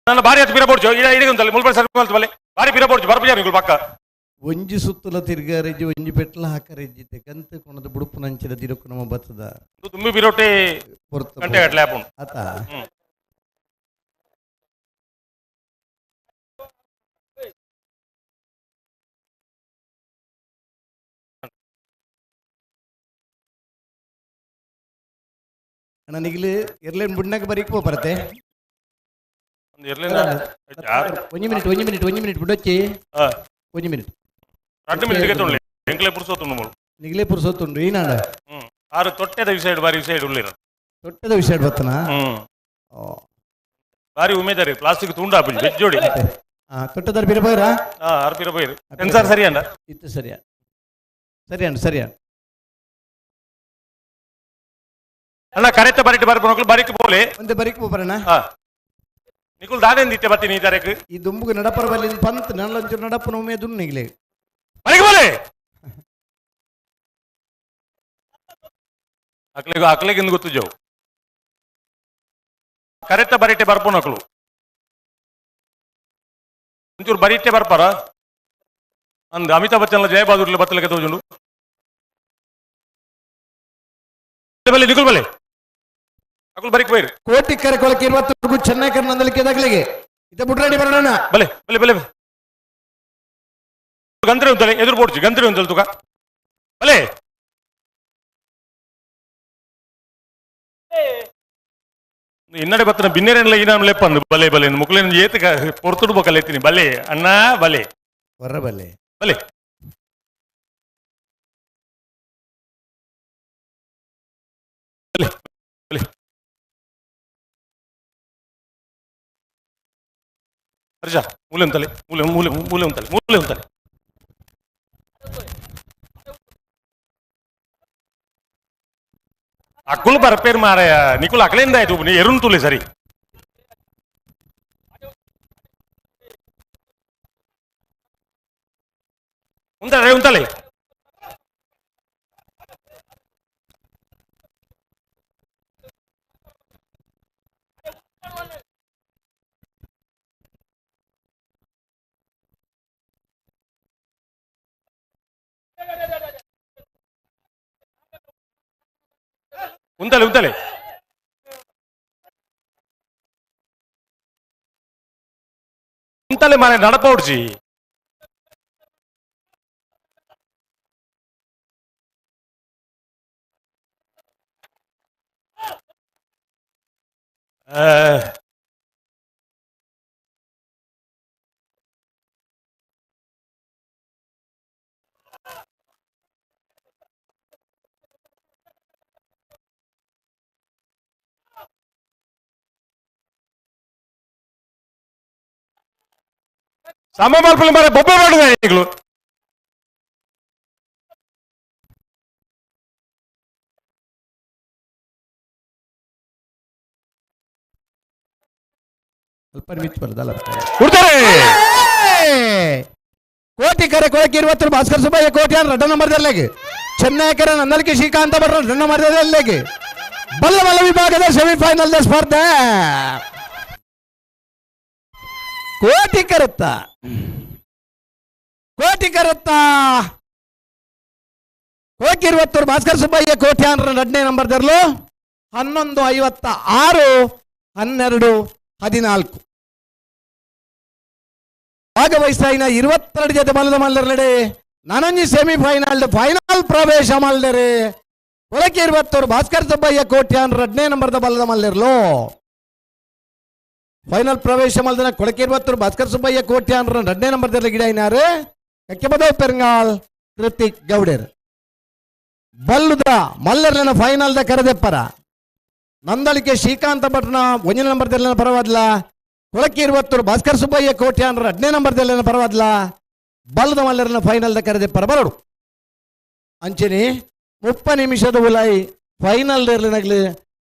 ನನ್ನ ಭಾರಿ ಹತ್ತು ಪಿರ ಬೋಡ್ಚು ಇಡ ಇಡಿ ಉಂತಲೆ ಮುಲ್ಬಲ್ ಸರ್ ಬಲೆ ಭಾರಿ ಪಿರ ಬೋಡ್ಚು ಬರ್ಪಿಜಾರ ನಿಕಲು ಪಕ್ಕ ಒಂಜಿ ಸುತ್ತಲ ತಿರ್ಗಾರೆಜ್ಜಿ ಒಂಜಿ ಪೆಟ್ಲ ಹಾಕರೆಜ್ಜಿತೆ ಕಂತ ಕೊಣದ ಬುಡುಪು ನಂಚಿನ ದಿನಕ್ಕೂ ನಮ್ಮ ಬತ್ತದ ತುಂಬಿ ಬಿರೋಟೆ ಪೊರ್ತು ಗಂಟೆ ಗಟ್ಟಲೆ ಆಪುಂಡು ಆತ ನನಗಿಲ್ಲಿ ಎರ್ಲೇನ್ ಬುಡ್ನಾಗ ಬರೀಕ್ ಬರತ್ತೆ ಒಂದು ಎರ್ಲೇನ ಒಂಜಿ ಮಿನಿಟ್ ಒಂಜಿ ಮಿನಿಟ್ ಒಂಜಿ ಮಿನಿಟ್ ಬುಡೊಚ್ಚಿ ಒಂಜಿ ಮಿನಿಟ್ రెండు ಮಿನಿಟ್ ಗೆ ತೊಂಡ್ಲೆ ಎಂಕ್ಲೆ ಪುರ್ಸೊತ್ತು ಉಂಡು ನಿಗಲೇ ಪುರ್ಸೊತ್ತುಂಡು ಈನಾಡ. ಆರು ತೊಟ್ಟೆದ ವಿಷಯ ಬಾರಿ ವಿಷಯ ಉಳ್ಳಿರ. ತೊಟ್ಟೆದ ವಿಷಯ ಬತ್ತನ? ಬಾರಿ ಉಮೇದಾರಿ ಪ್ಲಾಸ್ಟಿಕ್ ತುಂಡು ಹಾಪುಜಿ ಬೆಜ್ಜೋಡಿ. ತೊಟ್ಟೆದಾರ ಬಿರ ಪೋಯಿರಾ? ಆರು ಪಿರ ಪೋಯಿರು. ಸೆನ್ಸಾರ್ ಸರಿ ಅಣ್ಣ? ಇತ್ತು ಸರಿಯಾ ಸರಿ ಅಣ್ಣ ಸರಿಯಾ. ಅಣ್ಣ ಕರೆಕ್ಟ್ ಬರಿಟ್ ಬರ್ಪು ಬರಿಕ್ ಪೋಲೆ. ಒಂದೇ ಬರಿಕ್ ಪೋಪರಣ್ಣ. ನಿಕುಲ್ ದಾದೇನ್ ದಿತ್ತೆ ಬತ್ತೀನಿ ಈ ತಾರೀಕು? ಈ ದುಂಬುಗೆ ನಡಪರ ಬಲ್ಲಿ ಪಂತ್ ನಲ್ಲಂಚೂರು ನಡಪು ಉಮೇದುಂಡು ನಿಗ್ಲೆ. ಬರಿಕ್ ಪೋಲೆ. ಅಕ್ಲೆಗ್ ಅಕ್ಲೆಗ್ ಇಂದು ಗೊತ್ತು ಜೋ. ಕರೆಕ್ಟ್ ಬರಿಟೆ ಬರ್ಪು ನಕಲು. ಒಂಚೂರು ಬರಿಟೆ ಬರ್ಪಾರ? ಅಂದ್ ಅಮಿತಾಬ್ ಬಚ್ಚನ್ ಜಯ ಬಹಾದೂರ್ಲೆ ಬತ್ತಲಕ್ಕೆ ತೋಜುಂಡು. ಬಲೆ ನಿಕುಲ್ ಬಲೆ. ಅಕುಲ್ ಬರಿಕ್ ಪೋಯಿರು. ಕೋಟಿ ಕರೆ ಕೊಳಕ್ಕೆ ಇರುವತ್ತು ಚೆನ್ನೈ ಕರ್ ನಂದಲಿಕ್ಕೆ ದಗ್ಲಿಗೆ. ಇದ ಬುಡ್ರಾಡಿ ಬರೋಣ. ಬಲೆ ಬಲೆ ಬಲೆ. ಗಂತ್ರೆ ಉಂತಲೆ ಎದುರು ಬೋಡ್ಚಿ ಗಂತ್ರೆ ಉಂತಲೆ ತುಕ. ಬಲೆ. ಇನ್ನಡೆ ಬತ್ತನ ಬಿನ್ನೆರೆನ್ಲ ಈನಾಮ್ ಲೆಪ್ಪಂದು ಬಲೆ ಬಲೆ ಮುಕ್ಲೇನ್ ಏತಕ ಪೊರ್ತುಡು ಬೊಕಲ್ ಎತ್ತೀನಿ ಬಲೆ ಅಣ್ಣ ಬಲೆ. ಹೊರ ಬಲೆ. ಬಲೆ. ಬಲೆ ಬಲೆ. ಹರ್ಷ ಮೂಲೆ ಉಂತಲೆ ಮೂಲೆ ಮೂಲೆ ಮೂಲೆ ಉಂತಲೆ ಮೂಲೆ ಉಂತಲೆ. ಅಕ್ಕುಲು ಬರ್ಪೇರು ಮಾರಾಯ ನಿಕುಲು ಅಕಲೇಂದ ಆಯ್ತು ನೀ ಎರುನ್ ತುಲೆ ಸರಿ. ಉಂತಲೆ ಉಂತಲೆ. ಉಂತಲೆ ಉಂತಲೆ. ಉಂತಲೆ ಮಾರೆ ನಡಪೌಡ್ಜಿ. ಸಮ ಮಲ್ಪಲೆ ಮಾರೆ ಬೊಬ್ಬೆ ಮಾಡುದ ಈಗಲೂ. ಸ್ವಲ್ಪ ಮಿಚ್ ಬರ್ತದಲ್ಲ. ಕೊಡ್ತಾರೆ. ಕೋಟಿ ಕರೆ ಕೊಳಕ್ಕೆ ಇರುವತ್ತು ಭಾಸ್ಕರ್ ಸುಬ್ಬಯ್ಯ ಕೋಟಿ ರಡ್ಡ ನಂಬರ್ ದಲ್ಲೆಗೆ. ಚೆನ್ನೈ ಕರೆ ನಂದಲಿಕೆ ಶ್ರೀಕಾಂತ ಭಟ್ರ ರಡ್ಡ ನಂಬರ್ ದಲ್ಲೆಗೆ. ಬಲ್ಲ ಬಲ್ಲ ವಿಭಾಗದ ಸೆಮಿಫೈನಲ್ ಸ್ಪರ್ಧೆ. ಕೋಟಿ ಕರುತ್ತ ಕೋಟಿ ಕರುತ್ತ ಕೋಟಿ ಭಾಸ್ಕರ್ ಸುಬ್ಬಯ್ಯ ಕೋಟ್ಯಾನ್ರ ಎರಡನೇ ನಂಬರ್ ದರ್ಲು 11:56 12:14 ಭಾಗವಹಿಸ್ತಾಯಿನ 22 ಜೊತೆ ಮಲ್ಲದ ಮಲ್ಲರ ನಡೆ ನಾನೊಂಜಿ ಸೆಮಿಫೈನಲ್ ಫೈನಲ್ ಪ್ರವೇಶ ಮಲ್ಲರೆ ಕೊಳಕೆ ಇರುವತ್ತೂರು ಭಾಸ್ಕರ್ ಸುಬ್ಬಯ್ಯ ಕೋಟ್ಯಾನ್ ಎರಡನೇ ನಂಬರ್ದ ಬಲ್ಲದ ಮಲ್ಲರ್ಲು ಫೈನಲ್ ಪ್ರವೇಶ ಮಲ್ದನ ಕೊಳಕೆ ಇರುವತ್ತೂರು ಭಾಸ್ಕರ್ ಸುಬ್ಬಯ್ಯ ಕೋಟ್ಯಾನ್ ಎರಡನೇ ನಂಬರ್ದಲ್ಲಿ ಗಿಡ ಇನಾರು ಕಕ್ಕೆಬದವ್ ಪೆರಂಗಾಲ್ ಕೃತಿಕ್ ಗೌಡರ್ ಬಲ್ಲುದ ಮಲ್ಲರ್ಲನ ಫೈನಲ್ the ಕರೆದೆಪ್ಪರ ನಂದಳಿಕೆ ಶ್ರೀಕಾಂತ ಭಟ್ನ ಒಂದನೇ ನಂಬರ್ದಲ್ಲಿ ಪರವಾದ್ಲ ಕೊಳಕೆ ಇರುವತ್ತೂರು ಭಾಸ್ಕರ್ ಸುಬ್ಬಯ್ಯ ಕೋಟ್ಯಾನ್ ಎರಡನೇ ನಂಬರ್ದಲ್ಲಿ ಪರವಾದ್ಲ ಬಲ್ಲದ ಮಲ್ಲರ್ನ ಫೈನಲ್ the ಕರೆದೆಪ್ಪರ ಬರೋಡು ಅಂಚನೆ 30 ನಿಮಿಷದ ಉಲಾಯಿ ಫೈನಲ್ ನಗಲಿ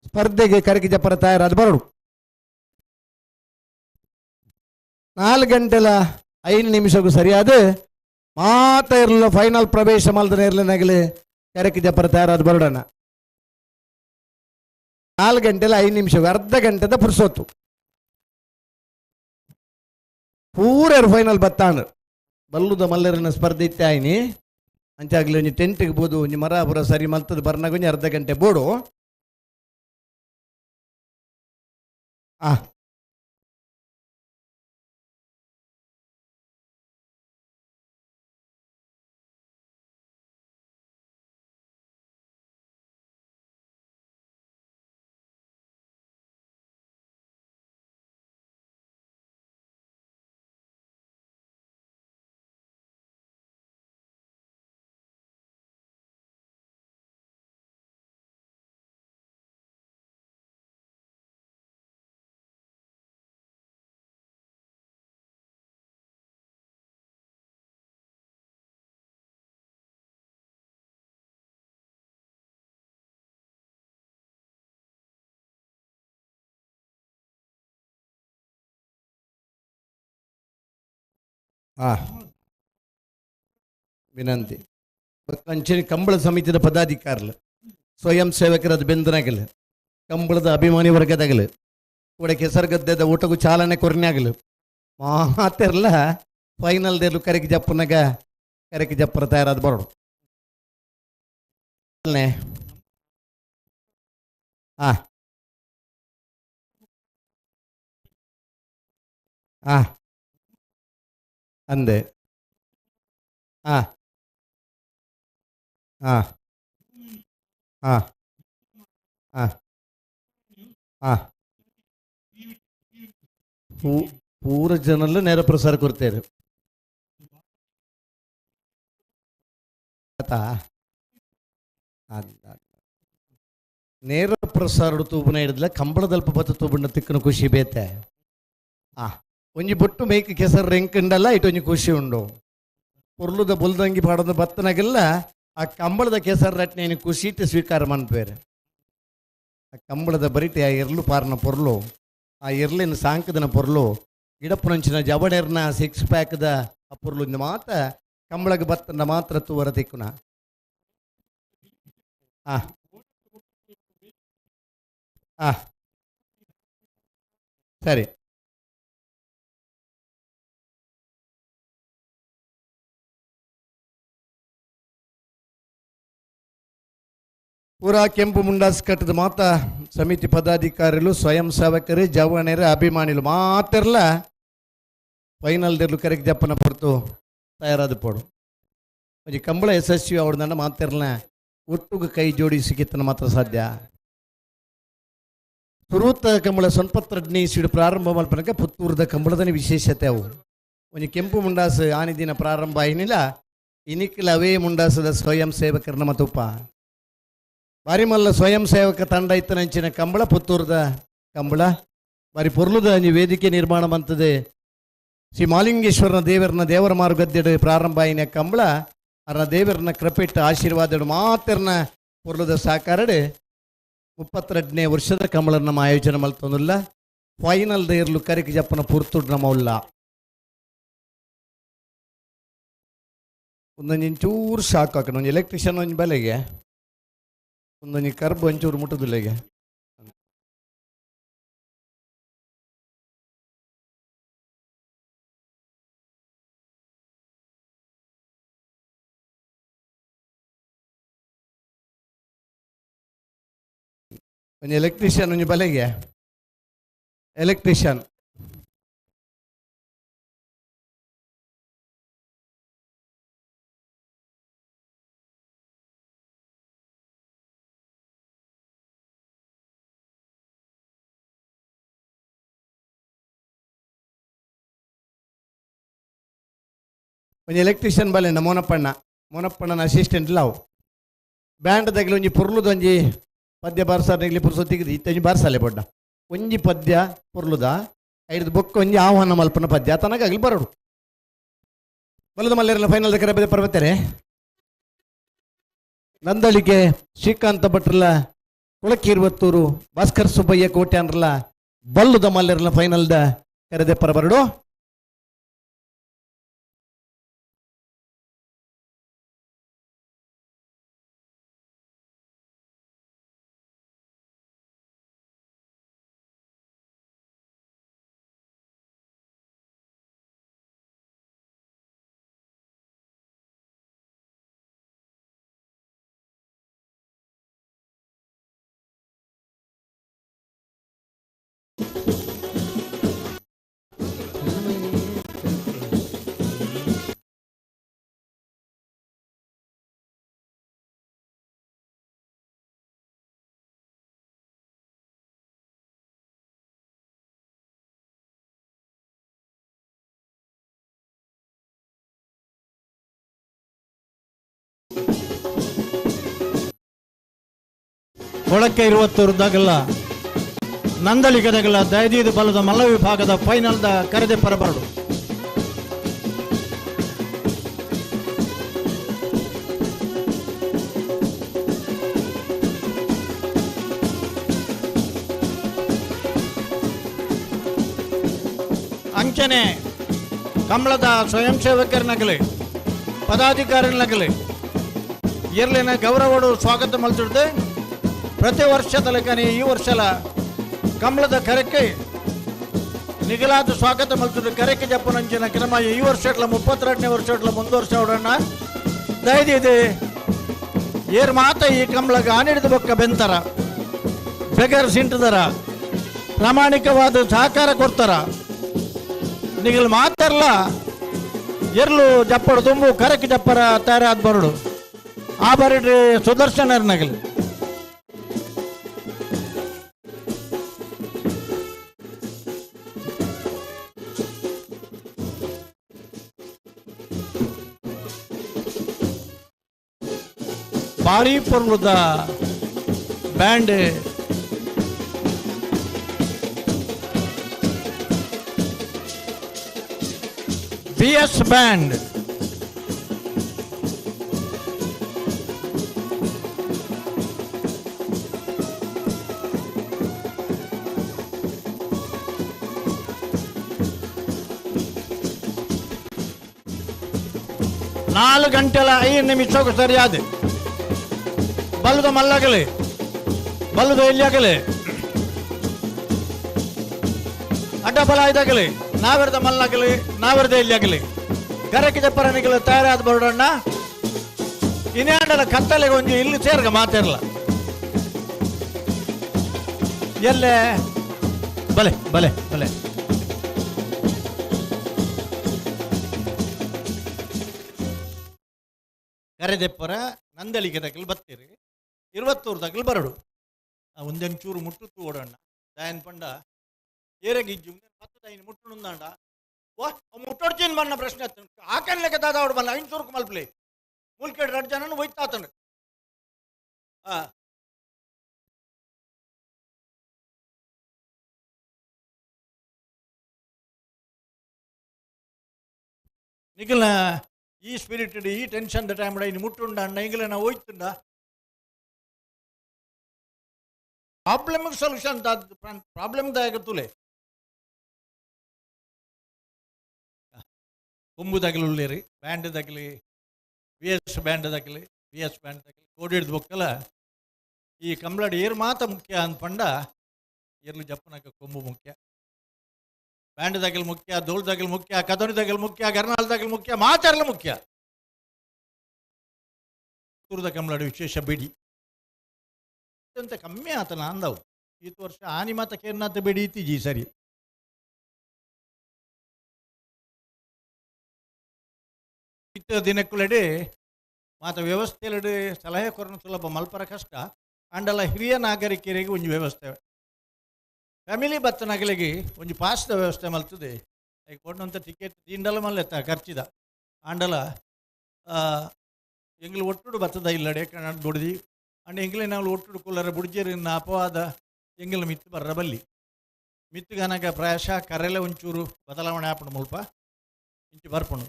ಸ್ಪರ್ಧೆಗೆ ಕರಕಿ ಜಪ್ಪರ ತಯಾರಾದ ಬರೋಡು 4 ಗಂಟೆಲ 5 ನಿಮಿಷಕ್ಕೂ ಸರಿಯಾದ ಮಾತ ಇರಲಿಲ್ಲ ಫೈನಲ್ ಪ್ರವೇಶ ಮಲ್ದನ ಇರಲಿ ನಗಲಿ ಕರಕಿ ಜಪ್ಪರ ತಯಾರಾದ ಬರೋಡಣ 4 ಗಂಟೆಲ 5 ನಿಮಿಷ ಅರ್ಧ ಗಂಟೆದ ಪುರ್ಸೊತ್ತು ಪೂರ ಫೈನಲ್ ಬತ್ತಾನು ಬಲ್ಲುದ ಮಲ್ಲರಿನ ಸ್ಪರ್ಧೆ ಇತ್ತೆ ಆಯ್ನಿ ಅಂಚಾಗ್ಲಿ ಒಂಜಿ ಟೆಂಟ್ಗೆ ಬೋದು ಒಂಜಿ ಮರ ಪೂರ ಸರಿ ಮಲ್ತದ ಬರ್ನಾಗ ಒಂಜಿ ಅರ್ಧ ಗಂಟೆ ಬೋಡು ಆ. ಆ ವಿನಂತಿ. ಅಂಚನೆ ಕಂಬಳ ಸಮಿತಿಯ ಪದಾಧಿಕಾರಿಗಳು, ಸ್ವಯಂ ಸೇವಕರಾದ ಬೆಂದನಾಗಲು, ಕಂಬಳದ ಅಭಿಮಾನಿ ವರ್ಗದಾಗಲು, ಕೂಡ ಕೆಸರುಗದ್ದೆದ ಊಟಕ್ಕೂ ಚಾಲನೆ ಕೊರನಾಗಲು ಮಾತೆಲ್ಲ ಫೈನಲ್ ದೇಲು ಕರೆಕ್ ಜಪ್ಪನಾಗ ಕರೆಕ್ ಜಪ್ಪರ ತಯಾರಾದ ಬರೋಡು. ಆ ಆ ಅಂದೆ ಆ ಆ ಆ ಆ ಆ ಪೂರ ಜನಲ್ಲ ನೇರ ಪ್ರಸಾರ ಕೊಡ್ತೇವೆ. ನೇರ ಪ್ರಸಾರ ತೂಬನ ಹಿಡಿದ್ಲ ಕಂಬಳದಲ್ಪ ಬತ್ತ ತೂಬಣ್ಣ ತಿಕ್ಕನ ಖುಷಿ ಬೇತೆ. ಆ ಒಂಜಿ ಬೊಟ್ಟು ಮೇಕ್ ಕೆಸರು ರೆಂಕಂಡಲ್ಲ ಇಟ್ಟು ಒಂಜಿ ಖುಷಿ ಉಂಡು. ಪೊರ್ಲುದ ಬೊಲ್ದಂಗಿ ಪಾಡೋದು ಬತ್ತನಾಗೆಲ್ಲ ಆ ಕಂಬಳದ ಕೆಸರು ರಟ್ನೆ ಖುಷಿ ಇಟ್ಟು ಸ್ವೀಕಾರ ಮನ್ಪೇರು. ಆ ಕಂಬಳದ ಬರಿಟೆ ಆ ಎರ್ಲು ಪಾರನ ಪೊರ್ಲು, ಆ ಎರ್ಲಿನ ಸಾಂಕದನ ಪೊರ್ಲು, ಗಿಡಪ್ಪನಂಚಿನ ಜವಡೆರ್ನ ಸಿಕ್ಸ್ ಪ್ಯಾಕ್ದ ಆ ಪೊರ್ಲು ಮಾತ್ರ ಕಂಬಳಗೆ ಬತ್ತನ ಮಾತ್ರ ತೂವರ ತಿಕ್ಕುನ. ಆ ಆ ಸರಿ. ಪೂರಾ ಕೆಂಪು ಮುಂಡಾಸ್ ಕಟ್ಟದ ಮಾತಾ ಸಮಿತಿ ಪದಾಧಿಕಾರಿಗಳು, ಸ್ವಯಂ ಸೇವಕರು, ಜವಣರು, ಅಭಿಮಾನಿಗಳು ಮಾತೆಲ್ಲ ಫೈನಲ್ ದೇರ್ಲು ಕರೆಕ್ ಜಪ್ಪನ ಪೊರ್ತು ತಯಾರಾದ ಪೋಡು. ಒಂಜಿ ಕಂಬಳ ಯಶಸ್ವಿ ಅವಡ್ದಂಡ ಮಾತೆರ್ಲ ಒಟ್ಟುಗು ಕೈ ಜೋಡಿಸಿಕಿತ್ತನ ಮಾತ್ರ ಸಾಧ್ಯ. ಸುರೂತ ಕಂಬಳ ಸೊನ್ಪತ್ರಡ್ನಿ ಇಸ್ವಿಡ್ ಪ್ರಾರಂಭ ಮಲ್ಪನಕ ಪುತ್ತೂರದ ಕಂಬಳದನೆ ವಿಶೇಷತೆ ಅವು. ಒಂಜಿ ಕೆಂಪು ಮುಂಡಾಸು ಆನಿ ದಿನ ಪ್ರಾರಂಭ ಆಯ್ನಿಲ್ಲ ಇನಿಕ್ಲ ಅವೇ ಮುಂಡಾಸದ ಸ್ವಯಂ ಸೇವಕರನ್ನ ಮತುಪ್ಪ ಬಾರಿಮಲ್ಲ ಸ್ವಯಂ ಸೇವಕ ತಂಡ ಇತ್ತನಂಚಿನ ಕಂಬಳ ಪುತ್ತೂರದ ಕಂಬಳ ಬಾರಿ ಪೊರ್ಲುದ ಅಂಜಿ ವೇದಿಕೆ ನಿರ್ಮಾಣ ಮಂತದೆ. ಶ್ರೀ ಮಾಲಿಂಗೇಶ್ವರನ ದೇವರನ ದೇವರ ಮಾರುಗದ್ದೆಡು ಪ್ರಾರಂಭ ಆಯಿನ ಕಂಬಳ ಅರ ದೇವರನ ಕೃಪೆಟ್ಟು ಆಶೀರ್ವಾದ ಮಾತ್ರನ ಪೊರ್ಲುದ ಸಾಕಾರಡು 32ನೇ ವರ್ಷದ ಕಂಬಳ ನಮ್ಮ ಆಯೋಜನೆ ಮಲ್ತೊಂದುಲ್ಲ. ಫೈನಲ್ ದೇರ್ಲು ಕರಿಕ್ ಜಪ್ಪನ ಪುರ್ತುಡ್ ನಮ್ಮ ಉಲ್ಲ. ಒಂದೊಂದು ಚೂರು ಶಾಕ್ ಹಾಕೋಣ, ಒಂದು ಎಲೆಕ್ಟ್ರಿಷಿಯನ್ ಒಂದು ಬಲೆಗೆ ಒಂದೊಂದು ಕರ್ಬ್ ಒಂಚೂರು ಮುಟ್ಟುದಿಲ್ಲ. ಒಂದು ಎಲೆಕ್ಟ್ರಿಷಿಯನ್ ಒಂದು ಬಲೆಗೆ ಎಲೆಕ್ಟ್ರಿಷಿಯನ್ ಒಂಜಿ ಎಲೆಕ್ಟ್ರಿಷಿಯನ್ ಬಲೆಂಡ ಮೋನಪ್ಪಣ್ಣ, ಮೋನಪ್ಪಣ್ಣನ ಅಸಿಸ್ಟೆಂಟ್ ಲಾವು ಬ್ಯಾಂಡ್ ದಗ್ಲ ಒಂಜಿ ಪೊರ್ಲುದ ಒಂಜಿ ಪದ್ಯ ಬಾರ್ಸಾರ್ನೆಗ್ಲಿ ಪುರ್ಸೊತ್ತಿಗೆ ಇತ್ತೊಂಜಿ ಬಾರ್ಸಾಲೆ ಬೊಡ್ಡ ಒಂಜಿ ಪದ್ಯ ಪೊರ್ಲುದ ಐದು ಬೊಕ್ಕ ಒಂಜಿ ಆಹ್ವಾನ ಮಲ್ಪನ ಪದ್ಯ ತನಕ ಅಗ್ಲಿ ಬರೋಡು. ಬಲದ ಮಲ್ಲೇರಲ್ಲ ಫೈನಲ್ ಕರೆ ಪರ್ವತಾರೆ ನಂದಳಿಗೆ ಶ್ರೀಕಾಂತ ಭಟ್ರಲ್ಲ ಕುಳಕೀರ್ವತ್ತೂರು ಭಾಸ್ಕರ್ ಸುಬ್ಬಯ್ಯ ಕೋಟ್ಯಾನ್ರಲ್ಲ ಬಲ್ಲುದ ಮಲ್ಲೇರಲ್ಲ ಫೈನಲ್ದ ಕರೆದೆ ಪರಬರಡು. ಕೊಳಕ್ಕೆ ಇರುವತ್ತೂರ್ದಾಗಲ್ಲ ನಂದಳಿಗದಗಲ ದಯದೀದು ಬಲದ ಮಲ್ಲ ವಿಭಾಗದ ಫೈನಲ್ದ ಕರೆದೆ ಪರಬರಡು. ಅಂಚನೆ ಕಂಬಳದ ಸ್ವಯಂ ಸೇವಕರನಗಲಿ ಪದಾಧಿಕಾರಿನಗಲಿ ಎರ್ಲಿನ ಗೌರವಡು ಸ್ವಾಗತ ಮಲ್ತಿಡ್ದು ಪ್ರತಿ ವರ್ಷದ ಲೆಕ್ಕನೆ ಈ ವರ್ಷಲ ಕಂಬಳದ ಕರೆಕ್ಕೆ ನಿಗಲಾದ ಸ್ವಾಗತ ಮಲ್ತಿದ್ದು ಕರೆಕ್ಕೆ ಜಪ್ಪನಂಚಿನ ಕ್ರಮ ಈ ವರ್ಷ 32ನೇ ವರ್ಷ ಮುಂದುವರ್ಷ ಅವರನ್ನ ದಯದಿದೆ ಏರ್ ಮಾತ ಈ ಕಂಬಳಗ ಆನಿಡಿದ ಬೊಕ್ಕ ಬೆಂತರ ಬೆಗರ್ ಸಿಂಟದರ ಪ್ರಾಮಾಣಿಕವಾದ ಸಹಕಾರ ಕೊಡ್ತಾರ ನಿಗಲ್ ಮಾತಾರಲ್ಲ ಎರ್ಲು ಜಪ್ಪಡು ತುಂಬು ಕರಕ್ಕೆ ಜಪ್ಪರ ತಯಾರಾದ ಬರಡು ಆ ಬರಡ್ರಿ ಸುದರ್ಶನರ್ನಗಲಿ ಭಾರಿ ಪರ್ವದ ಬ್ಯಾಂಡ್ ಬಿ ಎಸ್ ಬ್ಯಾಂಡ್ 4 ಗಂಟೆಲ 5 ನಿಮಿಷಕ್ಕೂ ಸರಿಯಾದ ಬಲ್ಲದ ಮಲ್ಲಾಗಲಿ ಬಲ್ಲದ ಎಲ್ಲಿಯಾಗಲಿ ಅಡ್ಡ ಬಲ ಇದಾಗಲಿ ನಾವೆರದ ಮಲ್ಲಾಗಲಿ ನಾವೆರದ ಎಲ್ಲಿಯಾಗಲಿ ಕರಕಿದ ಪರಣಿಗಳು ತಯಾರಾದ ಬರೋಣ ಇನ್ಯಾಂಡಲ ಕತ್ತಲೆಗೆ ಒಂಜಿ ಇಲ್ಲಿ ಸೇರ್ಗ ಮಾತಿರಲ್ಲ ಎಲ್ಲೇ ಬಲೆ ಬಲೆ ಬಲೆ ಕರೆದೆಪ್ಪರ ನಂದಳಿಗೆ ತಗಲು ಬತ್ತೀರಿ 21 ತಗಲು ಬರಡು ಒಂದೆಂಚೂರು ಮುಟ್ಟುತ್ತು ಓಡೋಣ ದಾಯನ್ ಪಂಡ ಏರಗಿಜ್ಜು 10 ದೈನ್ ಮುಟ್ಟುಂದಾಂಡ ವಾ ಮುಟ್ಟೊಡ್ಚಿನ ಬಣ್ಣ ಪ್ರಶ್ನೆ ಆಕನ್ ಲೆಕ್ಕ ದಾದ ಅವಡು ಬಲ್ಲ 500 ಮಲ್ಪಲಿ ಮುಲ್ಕೇಡು 2 ಜನನು ಒಯ್ತಾತನು ನಿಖಿಲ್ನ ಈ ಸ್ಪಿರಿಟ್ ಈ ಟೆನ್ಷನ್ the time ಇನ್ನು ಮುಟ್ಟುಂಡ ಅಣ್ಣ ಇಂಗ್ಲ ನಾವು ಹೋಯ್ತುಂಡ ಪ್ರಾಬ್ಲಮ್ ಸೊಲ್ಯೂಷನ್ ಪ್ರಾಬ್ಲಮ್ ದಾಯಕತ್ತುಲೆ ಕೊಂಬು ತಗಲುಳ್ಳೇರಿ ಬ್ಯಾಂಡ್ ತಗಲಿ ವಿ ಎಸ್ ಬ್ಯಾಂಡ್ ತಗಲಿ ವಿ ಎಸ್ ಬ್ಯಾಂಡ್ ತಗಲಿ ಕೋಡಿ ಹಿಡ್ದು ಬೊಕ್ಕಲ ಈ ಕಂಬಳಡಿ ಏರು ಮಾತ ಮುಖ್ಯ ಅಂದ್ಪಂಡ ಏರ್ಲು ಜಪ್ಪನಕ ಕೊಂಬು ಮುಖ್ಯ ಬ್ಯಾಂಡ್ ತಗಲ್ ಮುಖ್ಯ ದೋಳ್ ತಗಲ್ ಮುಖ್ಯ ಕದನಿ ತಗಲ್ ಮುಖ್ಯ ಗರ್ನಾಲ್ ತಗಲ್ ಮುಖ್ಯ ಮಾತಾಡಲು ಮುಖ್ಯ ತುರದ ಕಂಬಳಡಿ ವಿಶೇಷ ಬಿಡಿ ಅತ್ಯಂತ ಕಮ್ಮಿ ಆತನ ಅಂದವು ಈತ ವರ್ಷ ಆನಿ ಮಾತ ಕೇರ್ನಾಥ ಬಿಡಿ ಇತ್ತೀಜಿ ಸರಿ ಇತ್ತ ದಿನಕ್ಕುಲೆಡೆ ಮಾತ ವ್ಯವಸ್ಥೆಲೆಡೆ ಸಲಹೆ ಕೊರನು ಸುಲಭ ಮಲ್ಪರ ಕಷ್ಟ ಅಂಡಲ ಹಿರಿಯ ನಾಗರಿಕರಿಗೆ ಒಂದು ವ್ಯವಸ್ಥೆ ಫ್ಯಾಮಿಲಿ ಬತ್ತನಗಲಿಗೆ ಒಂಜಿ ಪಾಸ್ದ ವ್ಯವಸ್ಥೆ ಮಲ್ತದೆ ಈಗ ಕೊಡಂತ ಟಿಕೆಟ್ ದಿಂಡಲ ಮಲ್ಲೆತ್ತ ಖರ್ಚಿದ ಆಂಡಲ ಎಂಗ್ಲು ಒಟ್ಟುಡು ಬತ್ತದ ಇಲ್ಲಡೆ ಕಣ ಬುಡ್ದಿ ಅಂಡ್ ಎಂಗ್ಲೆ ನಾವು ಒಟ್ಟುಡು ಕುಲ್ಲರ ಬುಡ್ಜೇರಿನ ಅಪವಾದ ಎಂಗ್ಲ ಮಿತ್ತು ಬರ್ರ ಬಲ್ಲಿ ಮಿತ್ತುಗನಗ ಪ್ರಾಯಶಃ ಕರೆಲೆ ಒಂಚೂರು ಬದಲಾವಣೆ ಆಪಣ ಮುಲ್ಪ ಇಂಚು ಬರ್ಪಣು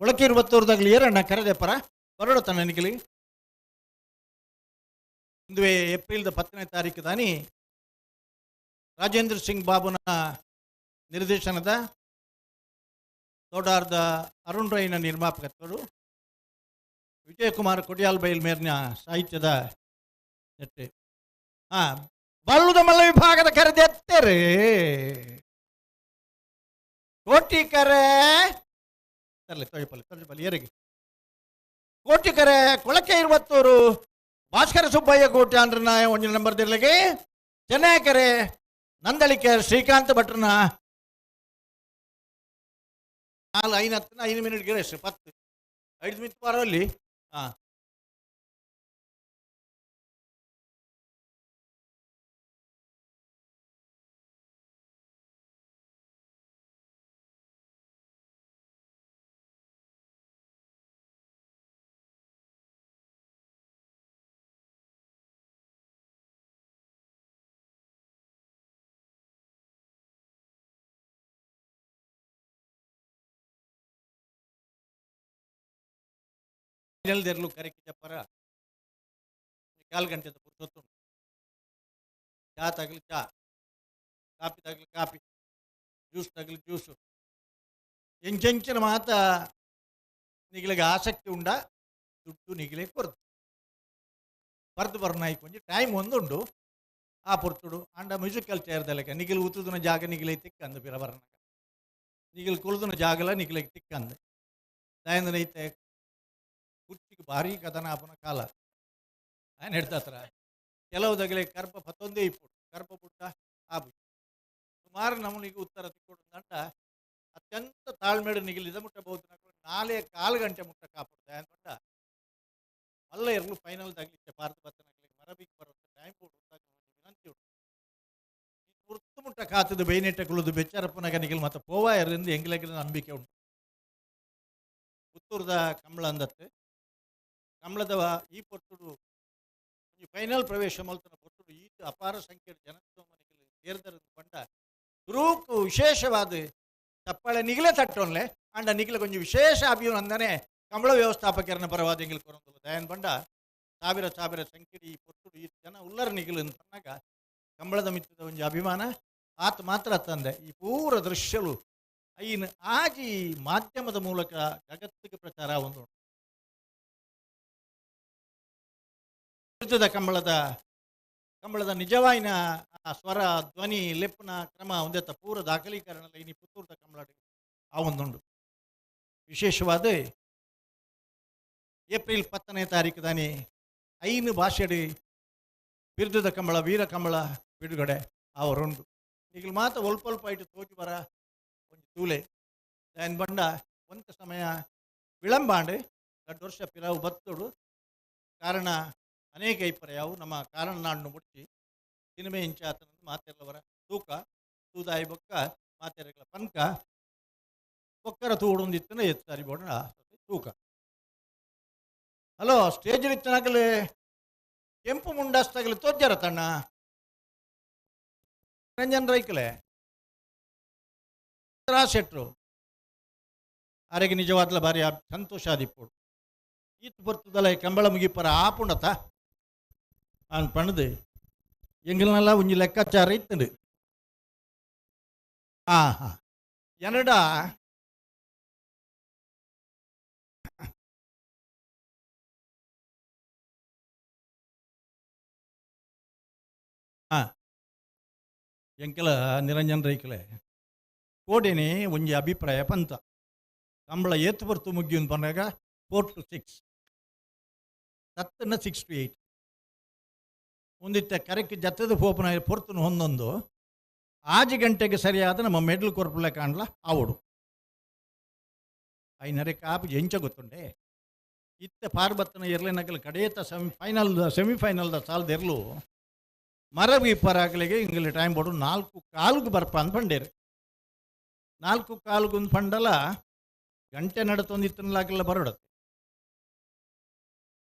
ಒಳಕೀರು ಬತ್ತೋರ್ದಾಗಲಿ ಏರಣ್ಣ ಕರೆದೆ ಪರ ಬರೋಡ ನನಗಿಲಿ ಇಂದುವೆ ಏಪ್ರಿಲ್ದ 10ನೇ ತಾರೀಕು ದಾನಿ ರಾಜೇಂದ್ರ ಸಿಂಗ್ ಬಾಬುನ ನಿರ್ದೇಶನದ ತೋಡಾರ್ದ ಅರುಣ್ ರೈನ ನಿರ್ಮಾಪಕತ್ವರು ವಿಜಯಕುಮಾರ್ ಕೊಡಿಯಾಲ್ ಬೈಲ್ ಮೇರ್ನ ಸಾಹಿತ್ಯದ ನೆಟ್ಟೆ ಹಾಂ ಬಲ್ಲುದ ಮಲ್ಲ ವಿಭಾಗದ ಕರೆದೆತ್ತರೆ ಕೋಟಿ ಕರೆ ತರಲಿ ತೊಜಪಲ್ಲಿ ತೊಜಪಲ್ಲಿ ಏರಿಗೆ ಕೋಟಿ ಕರೆ ಕೊಳಕೆ ಇರುವತ್ತೂರು ಭಾಸ್ಕರ ಸುಬ್ಬಯ್ಯ ಕೋಟಿ ಅಂದ್ರೆ ಒಂದು ನಂಬರ್ ದಿರ್ಲಿಗೆ ಚೆನ್ನಕರೆ ನಂದಳಿಕೆ ಶ್ರೀಕಾಂತ್ ಭಟ್ರನ 4 5 10 5 ಮಿನಿಟ್ ಗಿರೇಶ್ 10 5 ಮಿನಿಟ್ ಬರೋಲ್ಲಿ ಹಾಂ ನೆಲದೆರ್ಲು ಕರೆಕ್ಕೆ ಚಪ್ಪರ ಕಾಲು ಗಂಟೆದ ಪುರ್ಸೊತ್ತು ಚಾ ತಗಲಿ ಚಾ, ಕಾಫಿ ತಗಲಿ ಕಾಫಿ, ಜ್ಯೂಸ್ ತಗಲಿ ಜ್ಯೂಸು. ಎಂಚೆಂಚಿನ ಮಾತ ನಿಗಲಿಗೆ ಆಸಕ್ತಿ ಉಂಡ ದುಡ್ಡು ನಿಗಲೆ ಕೊರ್ದು ಬರ್ದು ಬರ್ನಾಯ್ಕು ಒಂಜಿ ಟೈಮ್ ಒಂದುಂಡು ಆ ಪೊರ್ತುಡು ಅಂಡ ಮ್ಯೂಸಿಕಲ್ ಚೇರ್ದಲೆಕ್ಕ ನಿಗಿಲ್ ಉತ್ತುದಿನ ಜಾಗ ನಿಗಿಲೆ ತಿಕ್ಕಂದು ಪಿರ ಬರ್ನಾಗ ನಿಗಿಲ್ ಕುಲ್ದುನ ಜಾಗಲ ನಿಗಿಲೆಗ್ ತಿಕ್ಕಂದು ದಯಂದನ ಐತೆ ಕುರ್ಚಿಗೆ ಭಾರಿ ಕದನ ಆಪನ ಕಾಲ ఆయన ಹೇಳ್ತಾತ್ರ ಕೆಲವು ದಗಲೆ ಕರ್ಪ ಪತ್ತೊಂದೇ ಇಪ್ಪುಡು ಕರ್ಪ ಪುಟ್ಟ ಆಬು ಸುಮಾರು ನಮನಿಗೆ ಉತ್ತರ ತಿಕ್ಕೊಡು ಅತ್ಯಂತ ತಾಳ್ಮೇಡು ನಿಗಿಲಿದ ಮುಟ್ಟಬಹುದು ನಾಳೆ ಕಾಲು ಗಂಟೆ ಮುಟ್ಟ ಕಾಪುಡ್ದೆ ಅಂದ್ಕೊಂಡ ಮಲ್ಲ ಎರಲು ಫೈನಲ್ ತಗಲಿತ್ತೆ ಭಾರತ ಬತ್ತನಗಲಿಗೆ ಮರಬಿಗೆ ಬರುತ್ತೆ ಟೈಮ್ ಕೊಡು ವಿನಂತಿ ಉಂಟು ಪುರ್ತು ಮುಟ್ಟ ಕಾತದು ಬೈನೆಟ್ಟ ಕುಳಿದು ಬೆಚ್ಚಾರಪ್ಪನ ನಿಗಿಲ್ ಮತ್ತೆ ಪೋವಾ ಎರಿಂದ ಎಂಗ್ಲೆಗಿನ ನಂಬಿಕೆ ಉಂಟು. ಪುತ್ತೂರ್ದ ಕಮಲ ಅಂದತ್ತೆ ಕಮಲದವ ಈ ಪೊರ್ತುಡು ಈ ಫೈನಲ್ ಪ್ರವೇಶ ಮಲ್ತನ ಪೊರ್ತುಡು ಈ ಅಪಾರ ಸಂಖ್ಯೆಯ ಜನಸ್ತೋಮನಿಗೆ ಸೇರ್ದರ ಪಂಡ ತುರುಕು ವಿಶೇಷವಾದ ಚಪ್ಪಾಳೆ ನಿಗಲೇ ತಟ್ಟೋನ್ಲೆ ಅಂಡ ನಿಗಲ ಕೊಂಚ ವಿಶೇಷ ಅಭಿನಂದನೆ ಕಮಲ ವ್ಯವಸ್ಥಾಪಕರನ್ನ ಪರವಾದ ಎಂಗಿಲ್ ಕೊರಂದುಲ್ಲ ದಯನ್ ಬಂಡ ಸಾವಿರ ಸಾವಿರ ಸಂಖ್ಯೆ ಈ ಪೊರ್ತುಡು ಈ ಜನ ಉಲ್ಲರ ನಿಗಲು ಅಂತ ಪನ್ನಾಗ ಕಂಬಳದ ಮಿತ್ತದ ಒಂಜಿ ಅಭಿಮಾನ ಆತ ಮಾತ್ರ ತಂದೆ ಈ ಪೂರ ದೃಶ್ಯಲು ಐನ್ ಆಜಿ ಮಾಧ್ಯಮದ ಮೂಲಕ ಜಗತ್ತಿಗೆ ಪ್ರಚಾರ ಒಂದು ಕಂಬಳದ ಕಂಬಳದ ನಿಜವಾಯಿನ ಆ ಸ್ವರ ಧ್ವನಿ ಲೆಪ್ಪನ ಕ್ರಮ ಒಂದೇತ ಪೂರ ದಾಖಲೀಕರಣ ಇನಿ ಪುತ್ತೂರ್ದ ಕಂಬಳ ಆ ಒಂದುಂಡು. ವಿಶೇಷವಾದ ಏಪ್ರಿಲ್ 10ನೇ ತಾರೀಕು ದಾನಿ 5 ಭಾಷೆಡಿ ಬಿರುದದ ಕಂಬಳ ವೀರ ಕಂಬಳ ಬಿಡುಗಡೆ ಅವರುಂಡು. ಈಗಲೂ ಮಾತ್ರ ಒಲ್ಪ ಒಲ್ಪ ಇಟ್ಟು ತೋಜು ಬರ ಒಂದು ತೂಲೆ ದಾನ್ ಬಂಡ ಒಂತ ಸಮಯ ವಿಳಂಬಾಂಡು 2 ವರ್ಷ ಪಿರಾವು ಬತ್ತೋಡು ಕಾರಣ ಅನೇಕ ಐಪರ್ಯಾವು ನಮ್ಮ ಕಾರಣ ನಾಡನ್ನು ಮುಟ್ಟಿ ಸಿನಿಮೆ ಇಂಚಾತನಂದು ಮಾತೆಲ್ಲವರ ತೂಕ ತೂದಾಯಿ ಬೊಕ್ಕ ಮಾತೆರಗಳ ಪನ್ಕ ಬೊಕ್ಕರ ತೂಡೊಂದಿತ್ತನ ಎತ್ತಾರಿ ಬೋಡ ತೂಕ. ಹಲೋ ಸ್ಟೇಜ್ ಇತ್ತನಾಗಲೇ ಕೆಂಪು ಮುಂಡಾಸ್ತಾಗಲಿ ತೋಜ್ಜಾರ ತಣ್ಣ ರಂಜನ್ ರೈಕಲೆ ಶೆಟ್ರು ಆರೆಗೆ ನಿಜವಾದ್ಲ ಭಾರಿ ಸಂತೋಷ ಆದಿಪ್ಪೋಡು ಈತ್ ಬರ್ತದಲ್ಲ ಕಂಬಳ ಮುಗಿಪರ ಆಪುಂಡತ ನಾನು ಪಣದು ಎಂಗಲ್ನೆಲ್ಲ ಒಂಜಿ ಲೆಕ್ಕಾಚಾರ ಇತ್ತಂಡು. ಹಾಂ ಹಾಂ ಎನ್ನಡ ಹಾಂ ಎಂಕೆಲ ನಿರಂಜನ್ ರೈಕಲೆ ಕೋಡಿನಿ ಒಂಜಿ ಅಭಿಪ್ರಾಯ ಪಂತ ಕಂಬಳ ಏತು ಬರ್ತು ಮುಗ್ಗಿಯನ್ನು ಪನ್ನಾಗ 4 to 6 ತತ್ತನ 6 to 8 ಒಂದಿತ್ತ ಕರೆಕ್ಟ್ ಜತ್ತದ ಪೋಪನ ಪೊರ್ತುನು ಹೊಂದೊಂದು 5 ಗಂಟೆಗೆ ಸರಿಯಾದ ನಮ್ಮ ಮೆಡ್ಲ್ ಕೊರ್ಪುಲೆ ಕಾಣ್ಲ ಆವಡು ಐನರೆ ಕಾಪು ಎಂಚ ಗೊತ್ತುಂಡೆ ಇತ್ತ ಪಾರ್ಬತ್ತನ ಎರ್ಲೆನಕಲ್ ಕಡೇತ ಸೆಮಿಫೈನಲ್ದ ಸಾಲದ ಎರ್ಲು ಮರವಿ ಪರಾಗಲಿಗೆ ಇಂಗ್ಲಿ ಟೈಮ್ ಬೋಡು 4:15 ಬರ್ಪ ಅಂತ ಪಂಡೇರು 4:15 ಪಂಡಲ ಗಂಟೆ ನಡತೊಂದಿತ್ತನಲಾಗಲ್ಲ ಬರೋಡತ್ತೆ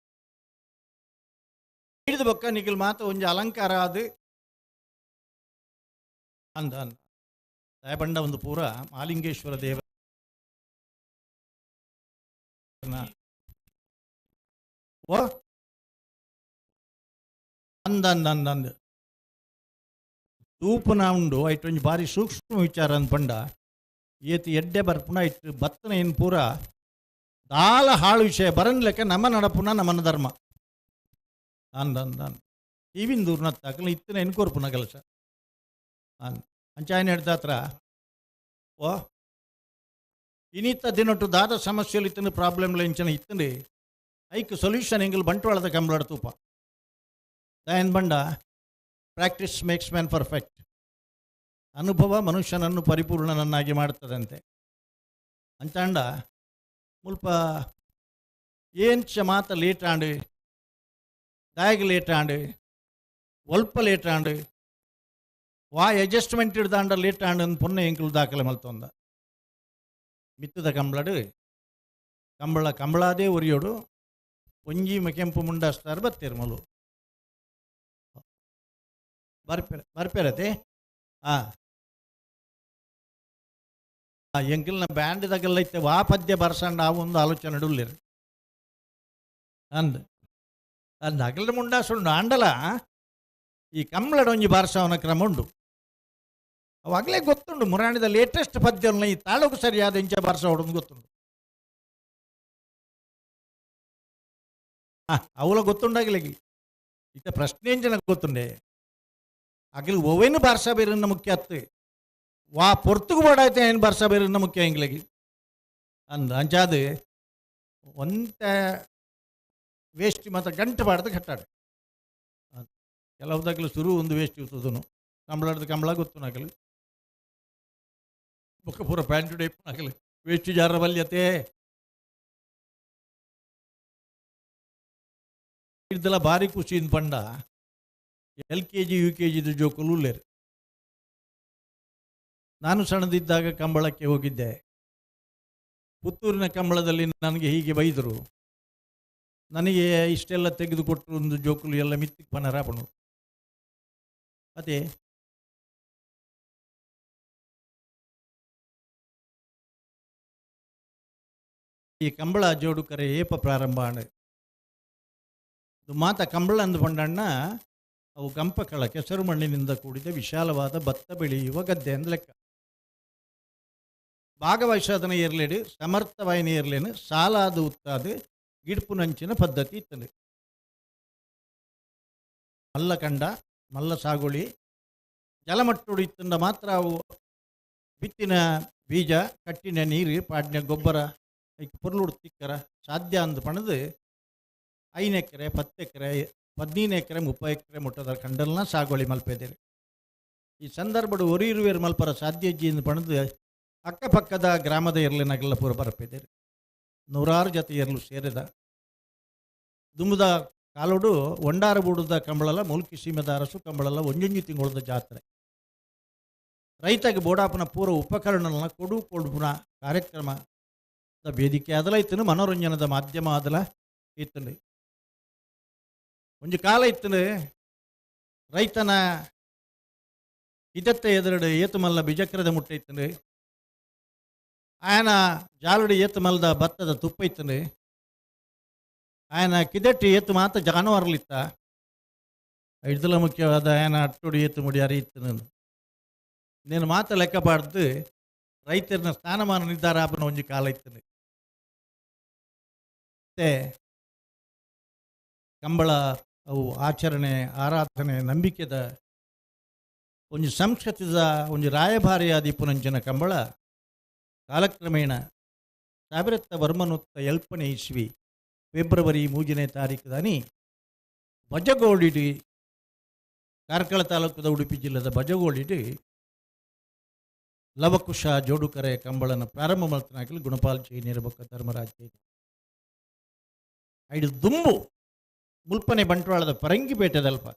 ಹಿಡಿದು ಬೊಕ್ಕ ನಿಗಿಲ್ ಮಾತ ಒಂಜಿ ಅಲಂಕಾರ ಅದು ಅಂದ ಅಂದ ದಯಬಂಡ ಒಂದು ಪೂರ ಮಾಲಿಂಗೇಶ್ವರ ದೇವ ಓ ಅಂದ ಅಂದ ಅಂದ ಅಂದ ತೂಪನ ಉಂಡು ಐಟ್ ಒಂಜಿ ಭಾರಿ ಸೂಕ್ಷ್ಮ ವಿಚಾರ ಅಂದ್ ಪಂಡ ಏತು ಎಡ್ಡೆ ಬರ್ಪುನ ಇಟ್ಟು ಬತ್ತನ ಏನು ಪೂರ ದಾಲ ಹಾಳು ವಿಷಯ ಬರನ್ಲೆಕ್ಕ ನಮ್ಮ ನಡಪುನ ನಮ್ಮನ ಧರ್ಮ ಅಂದ ಅಂದ ಅಂದ ಈವಿನ ದೂರ್ನ ತಾಕಲ ಇತ್ತನ ಎನ್ಕೋರ್ಪುನ ಕೆಲಸ ಅಂದ ಅಂಚಾಯನ ಹಿಡ್ದಾತ್ರ ಓ ಇನಿತ ದಿನೊಟ್ಟು ದಾದ ಸಮಸ್ಯೆలు ಇತ್ತಂದು ಪ್ರಾಬ್ಲಮ್లు ಎಂಚನ ಇತ್ತಂದು ಐಕ್ ಸೊಲ್ಯೂಷನ್ ಎಂಗಲ್ ಬಂಟ್ವಾಳದ ಕಂಬಳಾಡ ತೂಪ ದಯನ್ ಬಂಡ ಪ್ರಾಕ್ಟೀಸ್ ಮೇಕ್ಸ್ ಮ್ಯಾನ್ ಪರ್ಫೆಕ್ಟ್. ಅನುಭವ ಮನುಷ್ಯನನ್ನು ಪರಿಪೂರ್ಣನನ್ನಾಗಿ ಮಾಡ್ತದಂತೆ ಅಂಚಾಂಡ ಮುಲ್ಪ ಏಂಚ ಮಾತ ಲೇಟ್ ಆಂಡು ದಾಯಗ್ ಲೇಟ್ ಆಂಡು ಒಲ್ಪ ಲೇಟ್ ಆಂಡು ವಾ ಅಡ್ಜಸ್ಟ್ಮೆಂಟ್ ಹಿಡ್ದಾಂಡ ಲೇಟ್ ಆಂಡು ಅಂದ್ ಪೊನ್ನೆ ಎಂಕುಲು ದಾಖಲೆ ಮಲ್ತೊಂದ ಮಿತ್ತದ ಕಂಬಳಡು ಕಂಬಳ ಕಂಬಳಾದೇ ಒರಿಯೋಡು ಒಂಜಿ ಕೆಂಪು ಮುಂಡಾಸ್ತಾರ ಬತ್ತೀರ್ ಮಲು ಬರ್ಪೆರ ಬರ್ಪೆರತೆ ಹಾಂ ಎಂಕಿಲ್ನ ಬ್ಯಾಂಡ್ ದಗಲ್ಲ ಇತ್ತೆ ವಾ ಪದ್ಯ ಬರ್ಸಂಡ ಆ ಒಂದು ಆಲೋಚನೆ ಉಳ್ಳಿರು ಅಂದ್ ಅಂದ್ ಅಗಲ ಮುಂಡಾಸುಂಡು ಆಂಡಲ ಈ ಕಂಬಳಡ ಒಂಜಿ ಬಾರ್ಸವನ ಕ್ರಮ ಉಂಡು. ಅವಾಗಲೇ ಗೊತ್ತುಂಡು ಮುರಾಣಿದ ಲೇಟೆಸ್ಟ್ ಪದ್ಯನ ಈ ತಾಳೂಕು ಸರಿಯಾದ ಇಂಚ ಬಾರ್ಸ ಹೊಡೋದು ಗೊತ್ತುಂಡು. ಅವಳ ಗೊತ್ತುಂಡಾಗಲಿಗೆ ಇತ್ತ ಪ್ರಶ್ನೆ ಜನ ಗೊತ್ತುಂಡೆ ಅಗಲಿ ಒವೇನು ಬಾರ್ಸ ಬೇರನ್ನ ಮುಖ್ಯ ಅತ್ತು ವಾ ಪೊರ್ತುಗು ಬೋಡಾಯ್ತು ಏನು ಬಾರ್ಸ ಬೇರನ್ನ ಮುಖ್ಯ ಇಂಗ್ಲಿಗೆ ಅಂದ ಅಂಚಾದು ಒಂತ ವೇಸ್ಟ್ ಮಾತ್ರ ಗಂಟೆ ಬಾಡ್ದು ಕಟ್ಟಾಡು ಕೆಲವುದಾಗಲೂ ಶುರು ಒಂದು ವೇಸ್ಟ್ ಇರ್ತದನು ಕಂಬಳಾಡ್ದು ಕಂಬಳ ಗೊತ್ತು ನಾಗಲು ಬೊಕ್ಕ ಪೂರ ಪ್ಯಾಂಟು ಡೇಪ್ ನಾಗಲು ವೇಸ್ಟ್ ಜಾರ ಬಲ್ಯತೆ ಇರ್ದೆಲ್ಲ ಭಾರಿ ಖುಷಿಯಿಂದ ಪಂಡ L K G U K ಜಿದು ಜೋಕುಲು ಉಲ್ಲೇರು. ನಾನು ಸಣ್ಣದಿದ್ದಾಗ ಕಂಬಳಕ್ಕೆ ಹೋಗಿದ್ದೆ. ಪುತ್ತೂರಿನ ಕಂಬಳದಲ್ಲಿ ನನಗೆ ಹೀಗೆ ಬೈದರು, ನನಗೆ ಇಷ್ಟೆಲ್ಲ ತೆಗೆದುಕೊಟ್ಟರು ಒಂದು ಜೋಕುಲು ಎಲ್ಲ ಮಿತ್ತಿಗೆ ಪನರಾಪಣು. ಅದೇ ಈ ಕಂಬಳ ಜೋಡುಕರೆ ಏಪ ಪ್ರಾರಂಭ ಆಂಡ್ ಮಾತ ಕಂಬಳ ಅಂದು ಪಂಡಣ್ಣ ಅವು ಗಂಪಕಳ ಕೆಸರು ಮಣ್ಣಿನಿಂದ ಕೂಡಿದ ವಿಶಾಲವಾದ ಭತ್ತ ಬೆಳೆಯುವ ಗದ್ದೆ ಅಂದ ಲೆಕ್ಕ. ಭಾಗವಹಿಸಾದನ ಏರ್ಲೇಡು ಸಮರ್ಥವಾಯಿನ ಏರ್ಲೇನು ಸಾಲಾದ ಉತ್ತಾದ ಗಿಡ್ಪುನಂಚಿನ ಪದ್ಧತಿ ಇತ್ತಂದು. ಮಲ್ಲ ಕಂಡ ಮಲ್ಲ ಸಾಗುಳಿ ಜಲಮಟ್ಟುಡು ಇತ್ತಂದ ಮಾತ್ರ ಅವು ಬಿತ್ತಿನ ಬೀಜ ಕಟ್ಟಿನ ನೀರು ಪಾಡಿನ ಗೊಬ್ಬರ ಐಕ್ ಪೊರ್ಲುಡು ತಿಕ್ಕರ ಸಾಧ್ಯ ಅಂದು ಪಣದು 5 ಎಕರೆ 10 ಎಕರೆ 15 ಎಕರೆ 30 ಎಕರೆ ಮುಟ್ಟದ ಕಂಡಲ್ನ ಸಾಗುವಳಿ ಮಲ್ಪೆದೇರು. ಈ ಸಂದರ್ಭಡು ಒರಿಯಿರುವೇರು ಮಲ್ಪರ ಸಾಧ್ಯಜ್ಜಿ ಎಂದು ಪಣದು ಅಕ್ಕಪಕ್ಕದ ಗ್ರಾಮದ ಎರ್ಲಿನಗಲ್ಲ ಪೂರ ಬರಪೆದೇರು. ನೂರಾರು ಜೊತೆ ಎರ್ಲು ಸೇರಿದ ದುಂಬುದ ಕಾಲೋಡು ಒಂಡಾರ ಬೂಡದ ಕಂಬಳಲ್ಲ ಮುಲ್ಕಿ ಸೀಮೆದ ಅರಸು ಕಂಬಳಲ್ಲ ಒಂಜೊಂಜಿ ತಿಂಗಳದ ಜಾತ್ರೆ. ರೈತಗೆ ಬೋಡಾಪನ ಪೂರ ಉಪಕರಣಗಳನ್ನ ಕೊಡು ಕೊಡುಪುನ ಕಾರ್ಯಕ್ರಮ ವೇದಿಕೆ ಅದಲ ಇತ್ತನು, ಮನೋರಂಜನದ ಮಾಧ್ಯಮ ಅದಲ ಇತ್ತನು. ಒಂಜಿ ಕಾಲ ಇತ್ತನು ರೈತನ ಇದತ್ತ ಎದುರುಡು ಏತು ಮಲ್ಲ ಬಿಜಕ್ರದ ಮುಟ್ಟೆ ಇತ್ತನು, ಆಯನ ಜಾಲುಡು ಏತು ಮಲ್ಲದ ಭತ್ತದ ತುಪ್ಪ ಇತ್ತನು, ಆಯನ ಕಿದಟ್ಟಿ ಏತು ಮಾತ ಜಾನುವಾರುಲಿತ್ತ, ಇಡ್ದಲ ಮುಖ್ಯವಾದ ಆಯನ ಅಟ್ಟುಡು ಏತು ಮುಡಿಯಾರಿ ಇತ್ತನು. నేను ಮಾತ ಲೆಕ್ಕ ಪಾಡ್ದು ರೈತರನ್ನ ಸ್ಥಾನಮಾನ ನಿರ್ಧಾರ ಆಪನ ಒಂಜಿ ಕಾಲ ಇತ್ತನು. ಮತ್ತೆ ಕಂಬಳ ಅವು ಆಚರಣೆ ಆರಾಧನೆ ನಂಬಿಕೆದ ಒಂಜಿ ಸಂಸ್ಕೃತಿದ ಒಂಜಿ ರಾಯಭಾರಿಯಾದ ಇಪ್ಪುನಂಚಿನ ಕಂಬಳ ಕಾಲಕ್ರಮೇಣ 1987 ಇಸ್ವಿ ಫೆಬ್ರವರಿ 3ನೇ ತಾರೀಕು ದಾನಿ ಬಜಗೋಳಿಡಿ ಕಾರ್ಕಳ ತಾಲೂಕದ ಉಡುಪಿ ಜಿಲ್ಲೆದ ಬಜಗೋಳಿಡಿ ಲವಕುಶ ಜೋಡುಕರೆ ಕಂಬಳನ ಪ್ರಾರಂಭ ಮಲ್ತನಾಕಲು ಗುಣಪಾಲ್ ಜೈನರ ಬೊಕ್ಕ ಧರ್ಮರಾಜ್ ಜೈನ ಐಡು ದುಂಬು ಮುಲ್ಪನೆ ಬಂಟ್ವಾಳದ ಪರಂಗಿಪೇಟೆದಲ್ಪ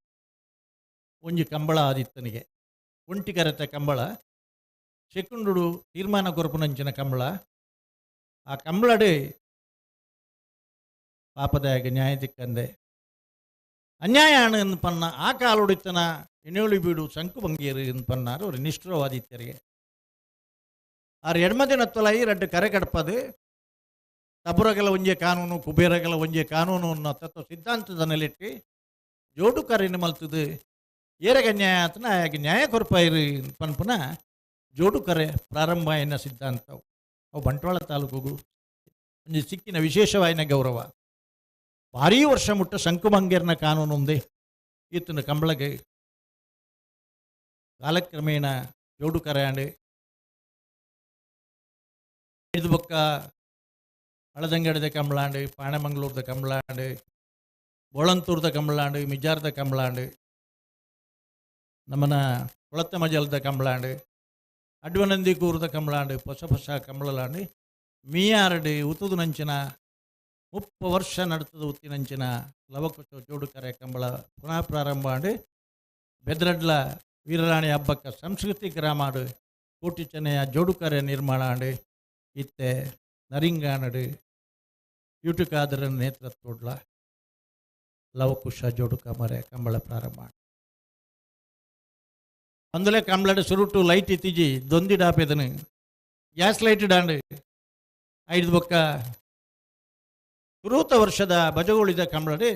ಒಂಜಿ ಕಂಬಳ ಆದಿತ್ತನಿಗೆ ಒಂಟಿ ಕರೆತ ಕಂಬಳ ಶೆಕುಂಡು ತೀರ್ಮಾನ ಕೊರಪುನಂಚಿನ ಕಂಬಳ. ಆ ಕಂಬಳಡೆ ಪಾಪದಾಯಕ ನ್ಯಾಯ ತಿಕ್ಕಂದೆ ಅನ್ಯಾಯ ಎಂದು ಪನ್ನ ಆ ಕಾಲುಡಿತನ ಎಣ್ಣೋಳಿ ಬೀಡು ಶಂಕು ಬಂಗೇರು ಎಂದು ಪನ್ನಾರು ஒரு ನಿಷ್ಠುರವಾದಿತ್ಯರಿಗೆ. ಆರು ಎಡ್ಮದಿನ ತೊಲೈ ರಡ್ಡು ಕರೆ ಕಡಪದು ತಬುರಗಳ ಒಂಜೆ ಕಾನೂನು ಕುಬೇರಗಳ ಒಂಜೆ ಕಾನೂನು ಅನ್ನೋ ತತ್ವ ಸಿದ್ಧಾಂತದ ನೆಲೆಟ್ಟಿ ಜೋಡು ಕರೆಯನ್ನು ಮಲ್ತದು ಏರಗ ನ್ಯಾಯ ಆತನ ಆಯಾಗ ನ್ಯಾಯ ಕೊರಪಾಯಿರು ಪನ್ಪುನ ಜೋಡು ಕರೆ ಪ್ರಾರಂಭ ಎನ್ನ ಸಿದ್ಧಾಂತವು ಅವು ಬಂಟ್ವಾಳ ತಾಲೂಕುಗು ಒಂಜಿ ಸಿಕ್ಕಿನ ವಿಶೇಷವಾಯಿನ ಗೌರವ. ಭಾರೀ ವರ್ಷ ಮುಟ್ಟ ಶಂಕುಮಂಗೇರ್ನ ಕಾನೂನು ಒಂದೇ ಈತನ ಕಂಬಳಗೆ ಕಾಲಕ್ರಮೇಣ ಜೋಡು ಕರೆ ಆಂಡ್ ಇದು ಬೊಕ್ಕ ಅಳದಂಗಡದ ಕಂಬಳಾಂಡು ಪಾಣಮಂಗ್ಳೂರ್ದ ಕಂಬಳಾಂಡು ಬೋಳಂತೂರ್ದ ಕಂಬಳಾಂಡು ಮಿಜಾರ್ದ ಕಂಬಳಾಂಡು ನಮ್ಮನ ಕುಳತ್ತ ಮಜಲ್ದ ಕಂಬಳಾಂಡು ಅಡ್ವನಂದಿಕೂರ್ದ ಕಂಬಳಾಂಡು ಹೊಸ ಹೊಸ ಕಂಬಳಲಾಂಡು ಮೀಯಾರಡು ಉತ್ತುದು ನಂಚಿನ 30 ವರ್ಷ ನಡತದ ಉತ್ತಿನಂಚಿನ ಲವಕುಶ ಜೋಡುಕರೆ ಕಂಬಳ ಪುನಃ ಪ್ರಾರಂಭ ಆಂಡು ಬೆದ್ರಡ್ಲ ವೀರರಾಣಿ ಹಬ್ಬಕ್ಕ ಸಂಸ್ಕೃತಿ ಗ್ರಾಮಾಡು ಕೋಟಿ ಚೆನ್ನಯ ಜೋಡುಕರೆ ನಿರ್ಮಾಣ ಆಂಡು ಇತ್ತೆ ನರಿಂಗಾನಡು ಯೂಟುಕಾದರ ನೇತೃತ್ವಡ್ಲ ಲವಕುಶ ಜೋಡುಕ ಮರೆ ಕಂಬಳ ಪ್ರಾರಂಭ. అందులో ಕಂಬಳಡು ಸುರುಟು ಲೈಟ್ ಇತ್ತೀಜಿ ದೊಂದಿ ಡಾಪೆದನು ಗ್ಯಾಸ್ ಲೈಟ್ ಡಾಂಡು ಐದು ಬೊಕ್ಕ ಸುರೂತ ವರ್ಷದ ಬಜಗೋಳಿದ ಕಂಬಳಡು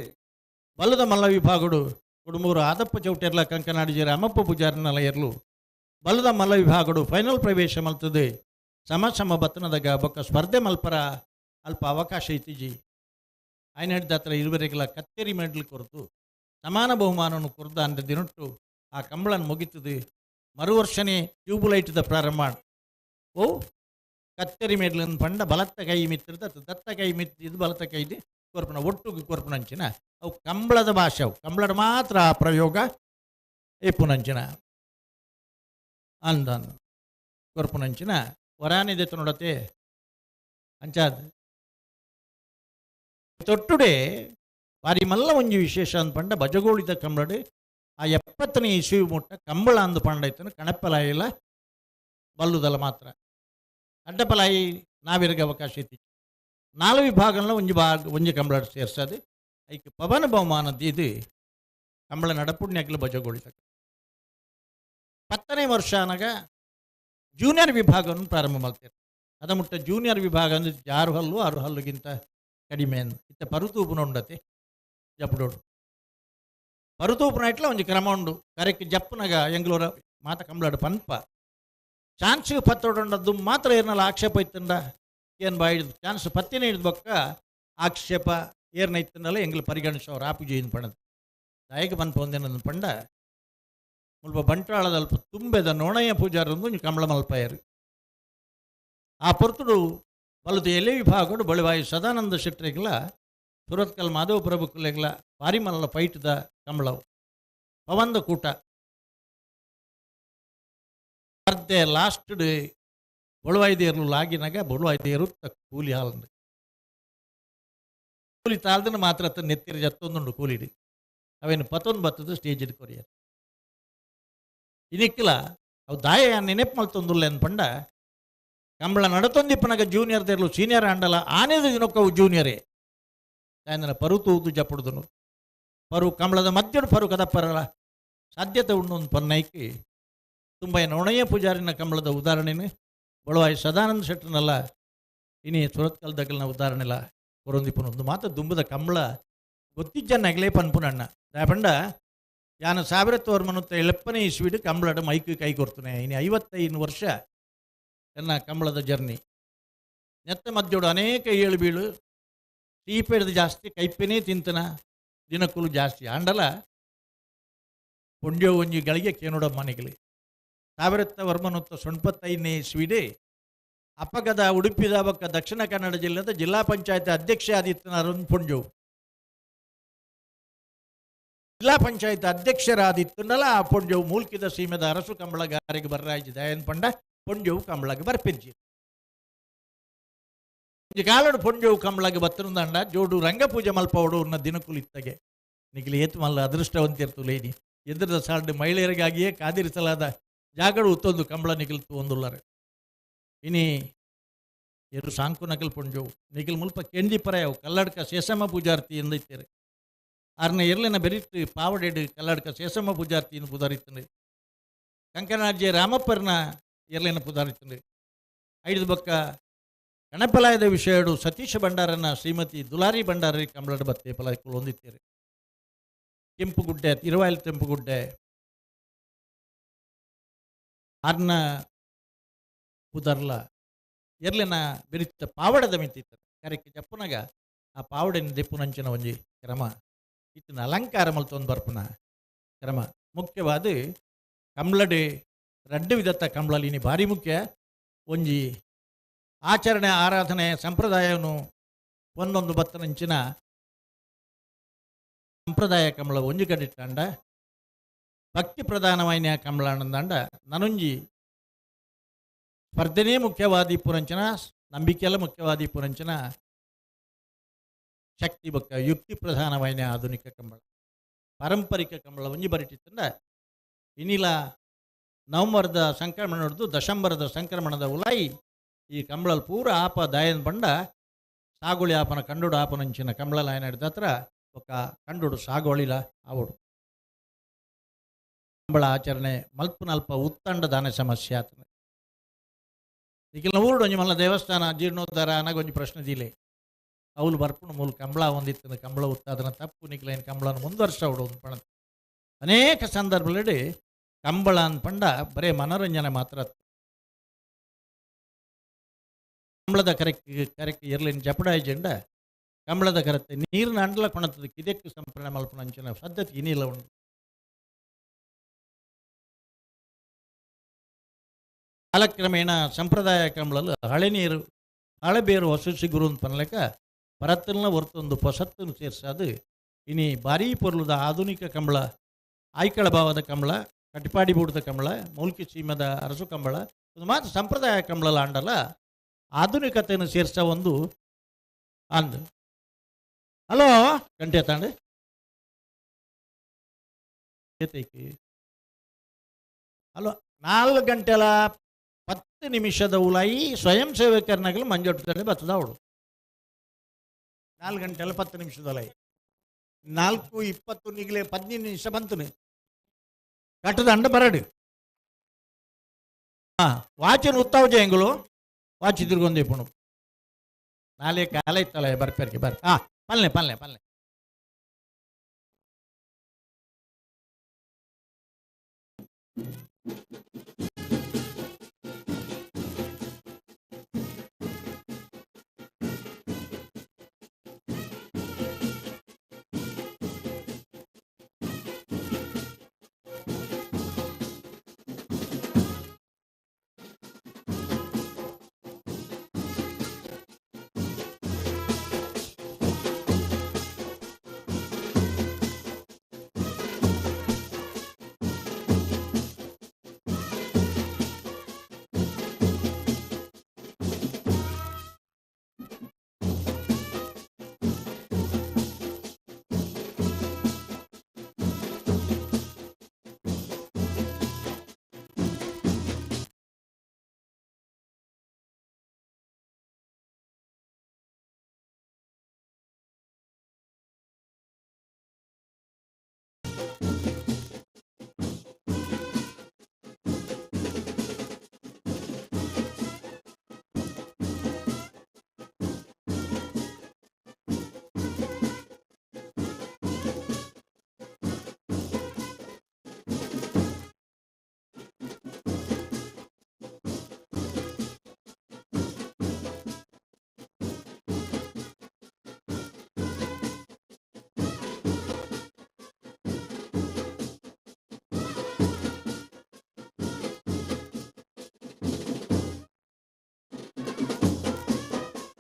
ಬಲ್ಲದ ಮಲ್ಲ ವಿಭಾಗಡು ಕುಡುಮೂರು ಆದಪ್ಪ ಚೌಟೆರ್ಲ ಕಂಕನಾಡಿ ರಾಮಪ್ಪ ಪೂಜಾರನಲ ಎರ್ಲು ಬಲದ ಮಲ್ಲ ವಿಭಾಗಡು ಫೈನಲ್ ಪ್ರವೇಶ ಮಲ್ತದೆ. ಸಮ ಸಮ ಬತ್ತನದಾಗ ಬೊಕ್ಕ ಸ್ಪರ್ಧೆ ಮಲ್ಪರ ಅಲ್ಪ ಅವಕಾಶ ಇತ್ತೀಜಿ. ಆಯ್ನ ಹಿಡ್ದ ಇರುವರೆಗೆಲ್ಲ ಕತ್ತೇರಿ ಮೆಡ್ಲ್ ಕೊರತು ಸಮಾನ ಬಹುಮಾನವನ್ನು ಕೊರ್ದ ಅಂದ ದಿನಟ್ಟು ಆ ಕಂಬಳನ್ನು ಮುಗಿತದೆ. ಮರು ವರ್ಷನೇ ಟ್ಯೂಬ್ಲೈಟ್ದ ಪ್ರಾರಂಭ. ಓ ಕತ್ತರಿ ಮೆಡ್ಲನ್ನು ಪಂಡ ಬಲತ್ತ ಕೈ ಮಿತ್ತಿರ್ದ ದತ್ತ ಕೈ ಮಿತ್ತಿದ್ದು ಬಲತ್ತ ಕೈದು ಕೊರ್ಪುನ ಒಟ್ಟುಗೆ ಕೊರ್ಪುನಂಚಿನ ಅವು ಕಂಬಳದ ಭಾಷೆ. ಅವು ಕಂಬಳದ ಮಾತ್ರ ಆ ಪ್ರಯೋಗ ಇಪ್ಪುನಂಚಿನ ಅಂದ ಕೊರ್ಪುನಂಚಿನ ವರಾನಿದೆ ನೋಡತೆ ಅಂಚಾದ ತೊಟ್ಟುಡೆ ಬಾರಿ ಮಲ್ಲ ಒಂಜಿ ವಿಶೇಷ ಅಂದ್ ಪಂಡ ಬಜಗೋಳಿದ ಕಂಬಳಡು ಆ 70ನೇ ಇಸ್ವಿ ಮುಟ್ಟ ಕಂಬಳ ಅಂದು ಪಂಡ ಇತ್ತನು ಕಣಪ್ಪಲಾಯಿಲ ಬಲ್ಲುದಲ್ಲ ಮಾತ್ರ ಅಡ್ಡಪಲಾಯಿ ನಾವಿರಗ ಅವಕಾಶ ಇತ್ತು. 4 ವಿಭಾಗಂలో ಒಂಜಿ ಭಾಗ ಒಂಜಿ ಕಂಬಳ ಸೇರ್ಸದು ಐಕ್ ಪವನ ಬಹುಮಾನ ಇದು ಕಂಬಳ ನಡಪುಣ್ಯಕ್ಲು ಬಜಗೋಳಿದ. 10ನೇ ವರ್ಷ ಅನಗ ಜೂನಿಯರ್ ವಿಭಾಗವನ್ನು ಪ್ರಾರಂಭ ಮಾಡ್ತಾರೆ. ಅದ ಮುಟ್ಟ ಜೂನಿಯರ್ ವಿಭಾಗ ಅಂದ್ರೆ 6 ಹಲ್ಲು 6 ಹಲ್ಲುಗಿಂತ ಕಡಿಮೆ ಅಂದು ಇತ್ತ ಪರುತೂಪುನ ಉಂಡತೆ ಜಪ್ಪಡೋಡು ಪರುತೂಪುನ ಇಟ್ಲ ಒಂಜಿ ಕ್ರಮ ಉಂಡು. ಕರೆಕ್ ಜಪ್ಪುನಗ ಎಂಗ್ಲೂರ ಮಾತ ಕಂಬಳಾಡು ಪನ್ಪ ಚಾನ್ಸ್ ಪತ್ತೋಡಂಡದ್ದು ಮಾತ್ರ ಏರ್ನಲ್ಲ ಆಕ್ಷೇಪ ಇತ್ತಂಡ ಏನು ಬಾ ಹಿಡಿದು ಚಾನ್ಸ್ ಪತ್ತಿನೇ ಹಿಡಿದು ಬೊಕ್ಕ ಆಕ್ಷೇಪ ಏರ್ನ ಇತ್ತಂಡಲ್ಲ ಎಂಗ್ಲು ಪರಿಗಣಿಸೋರು ಆಪುಜಿ ಪಣದು ದಾಯಕ ಪನ್ಪ ಒಂದೇನಂದು ಪಂಡ ಮುಲ್ಪ ಬಂಟ್ವಾಳದಲ್ಪ ತುಂಬೆದ ನೋಣಯ್ಯ ಪೂಜಾರೊಂದು ಒಂಜಿ ಕಂಬಳ ಮಲ್ಪಾಯರು. ಆ ಪೊರ್ತುಡು ಬಲದ ಎಲೆ ವಿಭಾಗಡು ಬಳಿವಾಯಿ ಸದಾನಂದ ಶೆಟ್ಟರಿಗಲ ಸುರತ್ಕಲ್ ಮಾಧವ ಪ್ರಭುಕುಲೆಗ್ಲ ಬಾರಿಮಲ್ಲ ಪೈಟದ ಕಂಬಳವು ಪವಂದ ಕೂಟ ಸ್ಪರ್ಧೆ ಲಾಸ್ಟ್ ಡೇ ಬಳುವಾಯ್ದೇರ್ಲು ಲಾಗಿನಾಗ ಬಳುವಾಯ್ದೇರು ಕೂಲಿ ಹಾಲಂದು ಕೂಲಿ ತಾಳ್ದನ ಮಾತ್ರ ಅತ್ತ ನೆತ್ತಿರ ಜತ್ತೊಂದುಂಡು ಕೂಲಿಡಿ ಅವೇನು ಪತ್ತೊಂದು ಬತ್ತದ ಸ್ಟೇಜ್ ಕೊರಿಯರ್ ಇನಿಕ್ಕಿಲ ಅವು ದಾಯ ನೆನಪು ಮಲ್ತೊಂದುಲ್ಲ ಪಂಡ ಕಂಬಳ ನಡತೊಂದಿಪ್ಪನಾಗ ಜೂನಿಯರ್ ದೇರ್ಲು ಸೀನಿಯರ್ ಆಂಡಲ ಆನೇದು ದಿನಕ್ಕವು ಜೂನಿಯರೇ ತಾಯಂದನ ಪರು ತೂದು ಜಪ್ಪುಡುದನು ಪರು ಕಂಬಳದ ಮಧ್ಯಡು ಪರು ಕದಪ್ಪರಲ್ಲ ಸಾಧ್ಯತೆ ಉಂಡು ಒಂದು ಪನ್ನೈಕಿ ತುಂಬ ನೊಣಯ್ಯ ಪೂಜಾರಿನ ಕಂಬಳದ ಉದಾಹರಣೆನೇ ಬಳುವಾಯಿ ಸದಾನಂದ ಶೆಟ್ಟರ್ನಲ್ಲ ಇನಿ ಸುರತ್ಕಲ್ ದಗಲ್ನ ಉದಾಹರಣೆಲ್ಲ ಕೊರೊಂದಿಪ್ಪನೊಂದು ಮಾತ ದುಂಬದ ಕಂಬಳ ಗೊತ್ತಿಜ್ಜನ್ನಗಲೇ ಪನ್ಪುನಣ್ಣ ದಾಪಂಡ ಯಾನು 1970ನೇ ಇಸ್ವಿಡು ಕಂಬಳಡು ಮೈಕ್ ಕೈ ಕೊಡ್ತಾನೆ ಇನ್ನು 55 ವರ್ಷ ಎನ್ನ ಕಂಬಳದ ಜರ್ನಿ. ನೆತ್ತ ಮಧ್ಯೋಡು ಅನೇಕ ಏಳು ಬೀಳು ಸೀಪೆಡ್ದು ಜಾಸ್ತಿ ಕೈಪೆನೇ ತಿಂತನ ದಿನಕ್ಕೂ ಜಾಸ್ತಿ ಆಂಡಲ ಪೊಂಡ್ಯೋ ಒಂಜಿ ಗಳಿಗೆ ಕೇನೋಡ ಮನೆಗಲಿ 1995ನೇ ಇಸ್ವಿಡೆ ಅಪ್ಪಗದ ಉಡುಪಿದ ಬಕ್ಕ ದಕ್ಷಿಣ ಕನ್ನಡ ಜಿಲ್ಲೆದ ಜಿಲ್ಲಾ ಪಂಚಾಯತ್ ಅಧ್ಯಕ್ಷ ಆದಿತ್ಯನಾರೊಂದು ಪೊಂಜೋವು ಜಿಲ್ಲಾ ಪಂಚಾಯತ್ ಅಧ್ಯಕ್ಷರಾದಿತ್ತುಂಡಲ ಆ ಪೊಂಜೋವು ಮೂಲ್ಕಿದ ಸೀಮೆದ ಅರಸು ಕಂಬಳಗಾರಿಗೆ ಬರ್ರಾಯಿಜಿ ದಯನ್ ಪಂಡ ಪೊಂಜೋವು ಕಂಬಳಗೆ ಬರ್ಪಿಂಜಿ ಕಾಲಡು ಪೊಂಜೋವು ಕಂಬಳಗೆ ಬತ್ತನುಂದಂಡ ಜೋಡು ರಂಗಪೂಜೆ ಮಲ್ಪವಡು ఉన్న ದಿನಕುಲಿತ್ತಗೆ ನಿಗಿಲಿ ಏತು ಮಲ್ಲ ಅದೃಷ್ಟವಂತಿರ್ತುಲೇನಿ ಎದುರದ ಸಾಲ್ಡ್ ಮಹಿಳೆಯರಿಗಾಗಿಯೇ ಕಾದಿರಿಸಲಾದ ಜಾಗಡು ಉತ್ತೊಂದು ಕಂಬಳ ನಿಗಿಲ್ತು ಒಂದುಳ್ಳಾರೆ ಇನಿ ಎರು ಸಾಂಕು ನಕಲ್ ಪೊಂಜೋವು ನಿಗಿಲ್ ಮುಲ್ಪ ಕೆಂದಿಪರಾಯವು ಕಲ್ಲಡ್ಕ ಶೇಷಮ್ಮ ಪೂಜಾರ್ತಿ ಎಂದಿತ್ತೇರೆ ಆರ್ನ ಎರ್ಲಿನ ಬೆರಿಟ್ಟು ಪಾವಡೆಡು ಕಲ್ಲಡ್ಕ ಶೇಷಮ್ಮ ಪೂಜಾರ್ತಿ ಎಂದು ಪುದಾರಿತ್ತಂಡು ಕಂಕನಾಜ್ಯ ರಾಮಪ್ಪರ್ನ ಎರ್ಲಿನ ಪುದಾರಿತ್ತಂಡು ಐದು ಬಕ್ಕ ಗಣಪಲಾಯದ ವಿಷಯಡು ಸತೀಶ ಭಂಡಾರನ ಶ್ರೀಮತಿ ದುಲಾರಿ ಭಂಡಾರಿ ಕಂಬಳಡ ಬತ್ತೆ ಪಲಾಯ್ಕುಲು ಹೊಂದಿತ್ತಾರೆ. ಕೆಂಪುಗುಡ್ಡೆ ತಿರುವಾಯಿಲ್ ಕೆಂಪುಗುಡ್ಡೆ ಆರ್ನ ಪುದರ್ಲ ಎರ್ಲಿನ ಬೆರಿತ್ತ ಪಾವಡದ ಮಿತ್ತಿತ್ತಾರೆ ಕರೆಕ್ಕೆ ಜಪ್ಪುನಗ ಆ ಪಾವಡಿನ ದೆಪ್ಪುನಂಚಿನ ಒಂಜಿ ಕ್ರಮ ಇತ್ತಿನ ಅಲಂಕಾರ ಮಲ್ತೊಂದು ಬರ್ಪುನ ಕ್ರಮ. ಮುಖ್ಯವಾದ ಕಂಬಳಡೆ ರಡ್ಡು ವಿಧತ್ತ ಕಂಬಳಲಿನಿ ಭಾರಿ ಮುಖ್ಯ ಒಂಜಿ ಆಚರಣೆ ಆರಾಧನೆ ಸಂಪ್ರದಾಯವನ್ನು ಒಂದೊಂದು ಬತ್ತನಂಚಿನ ಸಂಪ್ರದಾಯ ಕಂಬಳ ಒಂಜಿ ಕಡಿಟ್ಟಂಡ ಭಕ್ತಿ ಪ್ರಧಾನವಾಯಿನ ಕಂಬಳ ಅಂದಂಡ ನನೊಂಜಿ ಸ್ಪರ್ಧೆನೇ ಮುಖ್ಯವಾದ ಪುರಂಚನ ನಂಬಿಕೆಲ್ಲ ಮುಖ್ಯವಾದ ಪುರಂಚನ ಶಕ್ತಿ ಬಕ್ಕ ಯುಕ್ತಿ ಪ್ರಧಾನವಾಯಿನ ಆಧುನಿಕ ಕಂಬಳ ಪಾರಂಪರಿಕ ಕಂಬಳ ಒಂಜಿ ಬರಿಟಿತ್ತಂಡ ಇನ್ನಿಲ ನವಂಬರದ ಸಂಕ್ರಮಣ ಹಿಡಿದು ದಶಂಬರದ ಸಂಕ್ರಮಣದ ಉಲಾಯಿ ಈ ಕಂಬಳಲ್ಲಿ ಪೂರ ಆಪ ದಾಯನ ಬಂಡ ಸಾಗುಳಿ ಆಪನ ಕಂಡುಡು ಆಪನಂಚಿನ ಕಂಬಳಲ ಏನಾಡಿದ ಹತ್ರ ఒక ಕಂಡುಡು ಸಾಗೋಳಿಲ ಆವಡು ಕಂಬಳ ಆಚರಣೆ ಮಲ್ಪನಲ್ಪ ಉತ್ತಂಡ ದಾನ ಸಮಸ್ಯೆ ಆತನ. ಈಗಿನ ಊರುಡು ಒಂಜಿ ಮಲ್ಲ ದೇವಸ್ಥಾನ ಜೀರ್ಣೋದ್ಧಾರ ಅನಾಗ ಒಂಜಿ ಪ್ರಶ್ನೆ ದಿಲೆ ಅವಳು ಬರ್ಪುಣ ಮೂಲ ಕಂಬಳ ಒಂದಿತ್ತು ಕಂಬಳ ಉತ್ತಾದನ ತಪ್ಪು ನಿಕ್ಲೇನು ಕಂಬಳನ ಮುಂದುವರ್ಸವಡು ಒಂದು ಪಣ ಅನೇಕ ಸಂದರ್ಭದಲ್ಲಿ Kambala ಅನ್ಪಂಡ ಬರೇ ಮನೋರಂಜನೆ ಮಾತ್ರ. ಕಂಬಳದ ಕರೆಕ್ ಕರೆಕ್ ಇರ್ಲಿನ ಜಪಡಾಯ್ಜಂಡ ಕಂಬಳದ ಕರತ್ತೆ ನೀರಿನ ಅಂಡಲ ಕೊಣತದ ಕಿದೆಕ್ಕು ಸಂಪರ್ಣ ಮಲ್ಪನ ಅಂಚಿನ ಪದ್ಧತಿ ಇನಿಲ್ಲ ಉಂಡು. ಕಾಲಕ್ರಮೇಣ ಸಂಪ್ರದಾಯ ಕಂಬಳಲು ಹಳೆ ನೀರು ಹಳೆ ಬೇರು ಹೊಸ ಸಿಗುರು ಅಂತ ಪನ್ಲೆಕ ಪರತ್ತಲ್ನ ಹೊರತೊಂದು ಪೊಸತ್ತನ್ನು ಸೇರ್ಸಾದು ಇನಿ ಭಾರೀ ಪೊರ್ಲುದ ಆಧುನಿಕ ಕಂಬಳ, ಆಯ್ಕಳ ಭಾವದ ಕಂಬಳ, ಕಟಿಪಾಡಿ ಬೂಡದ ಕಂಬಳ, ಮೌಲ್ಕಿ ಸೀಮದ ಅರಸು ಕಂಬಳ, ಒಂದು ಮಾತ್ರ ಸಂಪ್ರದಾಯ ಕಂಬಳಲ ಅಂಡಲ ಆಧುನಿಕತೆಯನ್ನು ಸೇರ್ಸ ಒಂದು ಅಂದು. ಹಲೋ ಗಂಟೆ ತಾಂಡು ಹಲೋ 4 ಗಂಟೆಲ 10 ನಿಮಿಷದ ಉಲಾಯಿ ಸ್ವಯಂ ಸೇವಕರನಾಗಲು ಮಂಜೊಟ್ಟು ಬತ್ತದ ಅವಳು. 4 ಗಂಟೆಲ 10 ನಿಮಿಷದ ಉಲಾಯಿ 4:20 ನಿಗಲೆ 15 ನಿಮಿಷ ಬಂತನು ಕಟ್ಟದ ಅಂಡ ಬರಡು. ಹಾಂ ವಾಚನ ಉತ್ತಾವ ಜಯಂಗುಲು ವಾಚಿ ತಿರ್ಗೊಂದು ಪುಣು ನಾಳೆ ಕಾಲ ಇತ್ತಲ್ಲ ಬರ್ಪೇರ್ಗೆ ಬರ್. ಹಾಂ ಪಲ್ಲೆ ಪಲ್ಲೆ ಪಲ್ಲೆ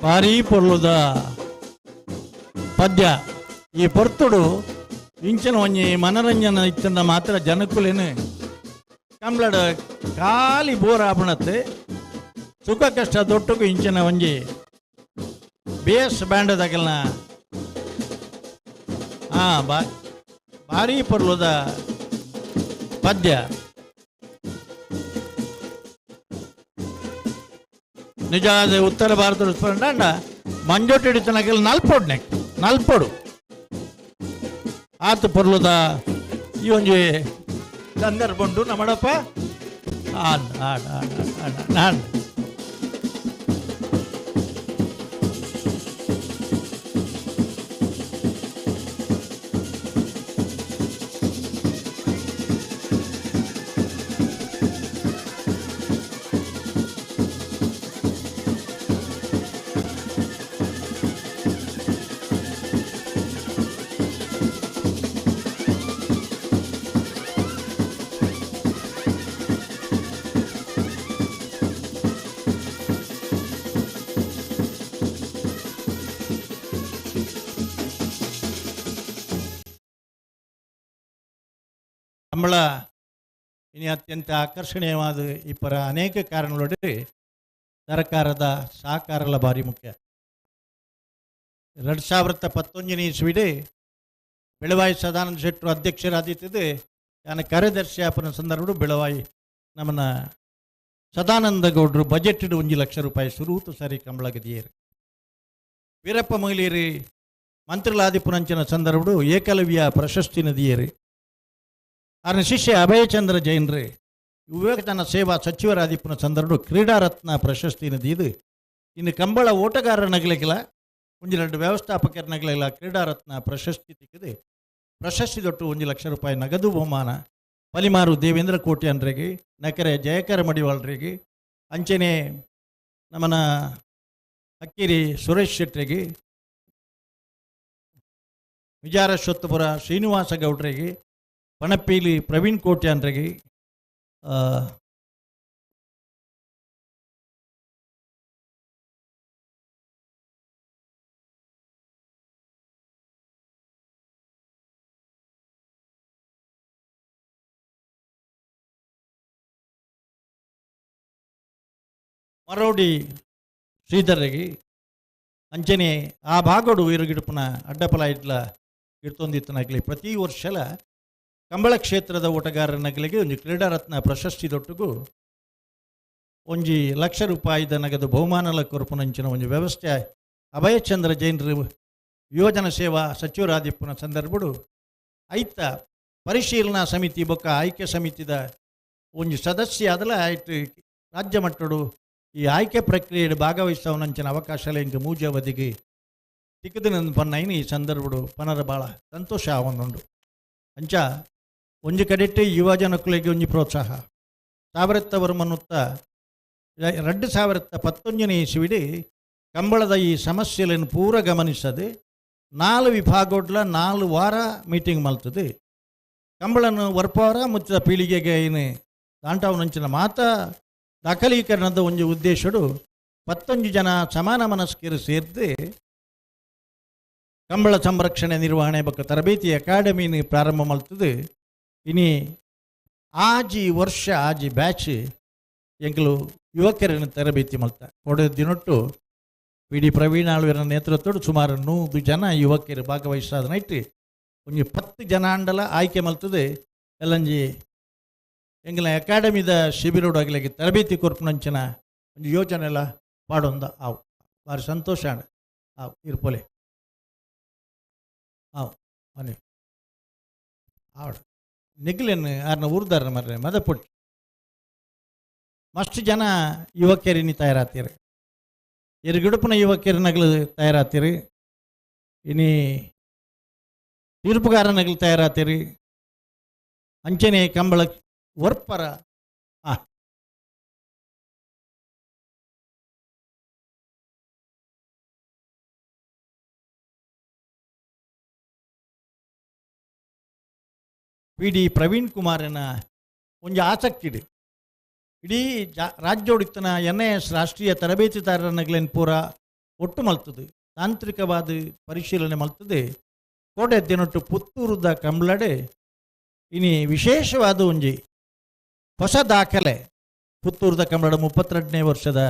ಭಾರೀ ಪೊರ್ಲುದ ಪದ್ಯ ಈ ಪೊರ್ತುಡು ಇಂಚಿನ ಒಂಜಿ ಮನರಂಜನೆ ಇತ್ತಂಡ ಮಾತ್ರ ಜನಕುಲೇನು ಕಂಬ್ಳಡ್ ಖಾಲಿ ಬೋರ್ ಆಪಣತ್ತೆ ಸುಖ ಕಷ್ಟ ದೊಟ್ಟುಗು ಇಂಚಿನ ಒಂಜಿ ಬೇಸ್ ಬ್ಯಾಂಡ್ ದಗಲ್ನ ಭಾರೀ ಪೊರ್ಲುದ ಪದ್ಯ. ನಿಜ ಉತ್ತರ ಭಾರತದ ಸ್ಮರಣ ಮಂಜೋಟಿ ಹಿಡಿತನಕಲ್ ನಲ್ಪೊಡ್ನೆ ನಲ್ಪೊಡು ಆತ ಪೊರ್ಲುದ ಈ ಒಂಜಿ ಸಂದರ್ಭ ಉಂಟು ನಮ್ಮಡಪ್ಪ. ಆನ್ ಆನ್ ಆನ್ ಆನ್ ಆನ್ ಕಂಬಳ ಇನಿ ಅತ್ಯಂತ ಆಕರ್ಷಣೀಯವಾದ ಇಪ್ಪರ ಅನೇಕ ಕಾರಣಗಳೊಡೆ ಸರ್ಕಾರದ ಸಹಕಾರಲ ಭಾರಿ ಮುಖ್ಯ. 2019ನೇ ಇಸ್ವಿಡೆ ಬೆಳವಾಯಿ ಸದಾನಂದ ಶೆಟ್ಟರು ಅಧ್ಯಕ್ಷರಾದಿತ್ತಿದ್ದು ನಾನು ಕಾರ್ಯದರ್ಶಿ ಆಪನ ಸಂದರ್ಭ ಬೆಳವಾಯಿ ನಮ್ಮನ್ನ ಸದಾನಂದ ಗೌಡರು ಬಜೆಟ್ 1 ಲಕ್ಷ ರೂಪಾಯಿ ಸುರೂತು ಸರಿ ಕಂಬಳಗದಿಯರು. ವೀರಪ್ಪ ಮೊಯ್ಲಿಯರಿ ಮಂತ್ರಿಲಾದಿಪುರಂಚಿನ ಸಂದರ್ಭಡು ಏಕಲವ್ಯ ಪ್ರಶಸ್ತಿ ನದಿಯರು. ಆರನ ಶಿಷ್ಯ ಅಭಯಚಂದ್ರ ಜೈನ್ರಿ ವಿವೇಕಾನಂದ ಸೇವಾ ಸಚಿವರಾದಿಪ್ಪನ ಸಂದರ್ಭ ಕ್ರೀಡಾರತ್ನ ಪ್ರಶಸ್ತಿ ನದಿದು. ಇನ್ನು ಕಂಬಳ ಓಟಗಾರರ ನಗಲಿಕ್ಕಿಲ್ಲ 1-2 ವ್ಯವಸ್ಥಾಪಕರ ನಗಲಿಲ್ಲ ಕ್ರೀಡಾರತ್ನ ಪ್ರಶಸ್ತಿ ತಿಕ್ಕಿದೆ. ಪ್ರಶಸ್ತಿ ದೊಟ್ಟು 1 ಲಕ್ಷ ರೂಪಾಯಿ ನಗದು ಬಹುಮಾನ. ಪಲಿಮಾರು ದೇವೇಂದ್ರ ಕೋಟ್ಯಾನ್ರಿಗೆ, ನಕರೆ ಜಯಕರ ಮಡಿವಾಳ್ರಿಗೆ, ಅಂಚನೆ ನಮ್ಮನ ಅಕ್ಕಿರಿ ಸುರೇಶ್ ಶೆಟ್ಟರಿಗೆ, ವಿಜಾರಶ್ವತ್ಥಪುರ ಶ್ರೀನಿವಾಸ ಗೌಡ್ರಿಗೆ, ಪಣಪೀಲಿ ಪ್ರವೀಣ್ ಕೋಟ್ಯಾನ್ರಿಗೆ, ಮರೋಡಿ ಶ್ರೀಧರ್ರಿಗೆ, ಅಂಚನೆ ಆ ಭಾಗಡು ಇರುಗಿಡುಪುನ ಅಡ್ಡಪಲ ಇಟ್ಲ ಇಡ್ತೊಂದಿತ್ತನಾಗಲಿ ಪ್ರತಿ ವರ್ಷಲ ಕಂಬಳ ಕ್ಷೇತ್ರದ ಓಟಗಾರನಗಲಿಗೆ ಒಂದು ಕ್ರೀಡಾರತ್ನ ಪ್ರಶಸ್ತಿ ದೊಟ್ಟುಗು ಒಂಜಿ ಲಕ್ಷ ರೂಪಾಯಿದ ನಗದು ಬಹುಮಾನಲ ಕೊರಪುನಂಚಿನ ಒಂಜಿ ವ್ಯವಸ್ಥೆ ಅಭಯಚಂದ್ರ ಜೈನರು ಯುವಜನ ಸೇವಾ ಸಚಿವರಾದಿಪ್ಪುನ ಸಂದರ್ಭಡು ಐತ ಪರಿಶೀಲನಾ ಸಮಿತಿ ಬೊಕ್ಕ ಆಯ್ಕೆ ಸಮಿತಿದ ಒಂಜಿ ಸದಸ್ಯ ಆದಲ ಆಯ್ತು ರಾಜ್ಯ ಮಟ್ಟಡು ಈ ಆಯ್ಕೆ ಪ್ರಕ್ರಿಯೆ ಭಾಗವಹಿಸವನಂಚಿನ ಅವಕಾಶ ಇಂಕ ಮೂಜವಧಿಗೆ ತಿಕ್ಕದಿನ ಪನ್ನೈನ ಈ ಸಂದರ್ಭಡು ಪನರ ಭಾಳ ಸಂತೋಷ ಆವೊಂದುಂಡು. ಅಂಚ ಒಂಜಿ ಕಡೆಟ್ ಯುವ ಜನಕ್ಕುಲೆಗೆ ಒಂಜಿ ಪ್ರೋತ್ಸಾಹ ಸಾವಿರತ್ತವರ್ಮನ್ನುತ್ತ 2019ನೇ ಇಸ್ವಿಡಿ ಕಂಬಳದ ಈ ಸಮಸ್ಯೆಗಳನ್ನು ಪೂರ ಗಮನಿಸದೆ 4 ವಿಭಾಗೋಡ್ಲ 4 ವಾರ ಮೀಟಿಂಗ್ ಮಲ್ತದೆ. ಕಂಬಳನ್ನು ವರ್ಪವರ ಮುಚ್ಚಿದ ಪೀಳಿಗೆಗೆ ಏನು ದಾಂಟವನಂಚಿನ ಮಾತ ದಾಖಲೀಕರಣದ ಒಂದು ಉದ್ದೇಶಡು 19 ಜನ ಸಮಾನ ಮನಸ್ಕರು ಸೇರಿದು ಕಂಬಳ ಸಂರಕ್ಷಣೆ ನಿರ್ವಹಣೆ ಬಕ್ಕ ತರಬೇತಿ ಅಕಾಡೆಮಿನ ಪ್ರಾರಂಭ ಮಲ್ತದೆ. ಇನಿ ಆಜಿ ವರ್ಷ ಆಜಿ ಬ್ಯಾಚ್ ಎಂಕಲು ಯುವಕರನ್ನು ತರಬೇತಿ ಮಲ್ತ ಕೊಡ ದಿನೊಟ್ಟು ಪಿ ಡಿ ಪ್ರವೀಣ್ ಆಳ್ವಿರ ನೇತೃತ್ವದ ಸುಮಾರು 100 ಜನ ಯುವಕರು ಭಾಗವಹಿಸಾದ ನೈಟ್ ಒಂಜಿ 10 ಜನ ಅಂಡಲ ಆಯ್ಕೆ ಮಲ್ತದೆ. ಎಲ್ಲಂಜಿ ಎಂಗಲ ಅಕಾಡೆಮಿದ ಶಿಬಿರೋಡಾಗಲಿಕ್ಕೆ ತರಬೇತಿ ಕೊರ್ಪುನಂಚಿನ ಒಂದು ಯೋಜನೆ ಎಲ್ಲ ಪಾಡೊಂದ ಆವು ಭಾರಿ ಸಂತೋಷ ಆವು ಇರ್ಪೊಲೆ ಆವು ಮನೆ ಆವಡ ನಿಗ್ಲೇನು ಆರ್ನ ಊರ್ದಾರ ಮರ್ರೆ ಮದಪೊಟ್ಟಿ ಮಸ್ತ್ ಜನ ಯುವಕರಿನಿ ತಯಾರಾತೀರಿ, ಎರುಗಿಡುಪನ ಯುವಕರಿನಗಲು ತಯಾರಾತೀರಿ, ಇನಿ ತೀರ್ಪುಗಾರನಗಲು ತಯಾರಾತೀರಿ. ಅಂಚನೆ ಕಂಬಳ ವರ್ಪರ ಪಿ ಡಿ ಪ್ರವೀಣ್ ಕುಮಾರನ ಒಂಜಿ ಆಸಕ್ತಿ ಇಡಿ ಇಡೀ ರಾಜ್ಯೋಡಿತ್ತನ ಎನ್ I S ರಾಷ್ಟ್ರೀಯ ತರಬೇತಿದಾರನಗ್ಲೇನ್ ಪೂರ ಒಟ್ಟು ಮಲ್ತದೆ, ತಾಂತ್ರಿಕವಾದ ಪರಿಶೀಲನೆ ಮಲ್ತದೆ. ಕೋಟೆ ದಿನೊಟ್ಟು ಪುತ್ತೂರುದ ಕಂಬಳಡೆ ಇನಿ ವಿಶೇಷವಾದ ಒಂಜಿ ಹೊಸ ದಾಖಲೆ ಪುತ್ತೂರುದ ಕಂಬಳಡ 32ನೇ ವರ್ಷದ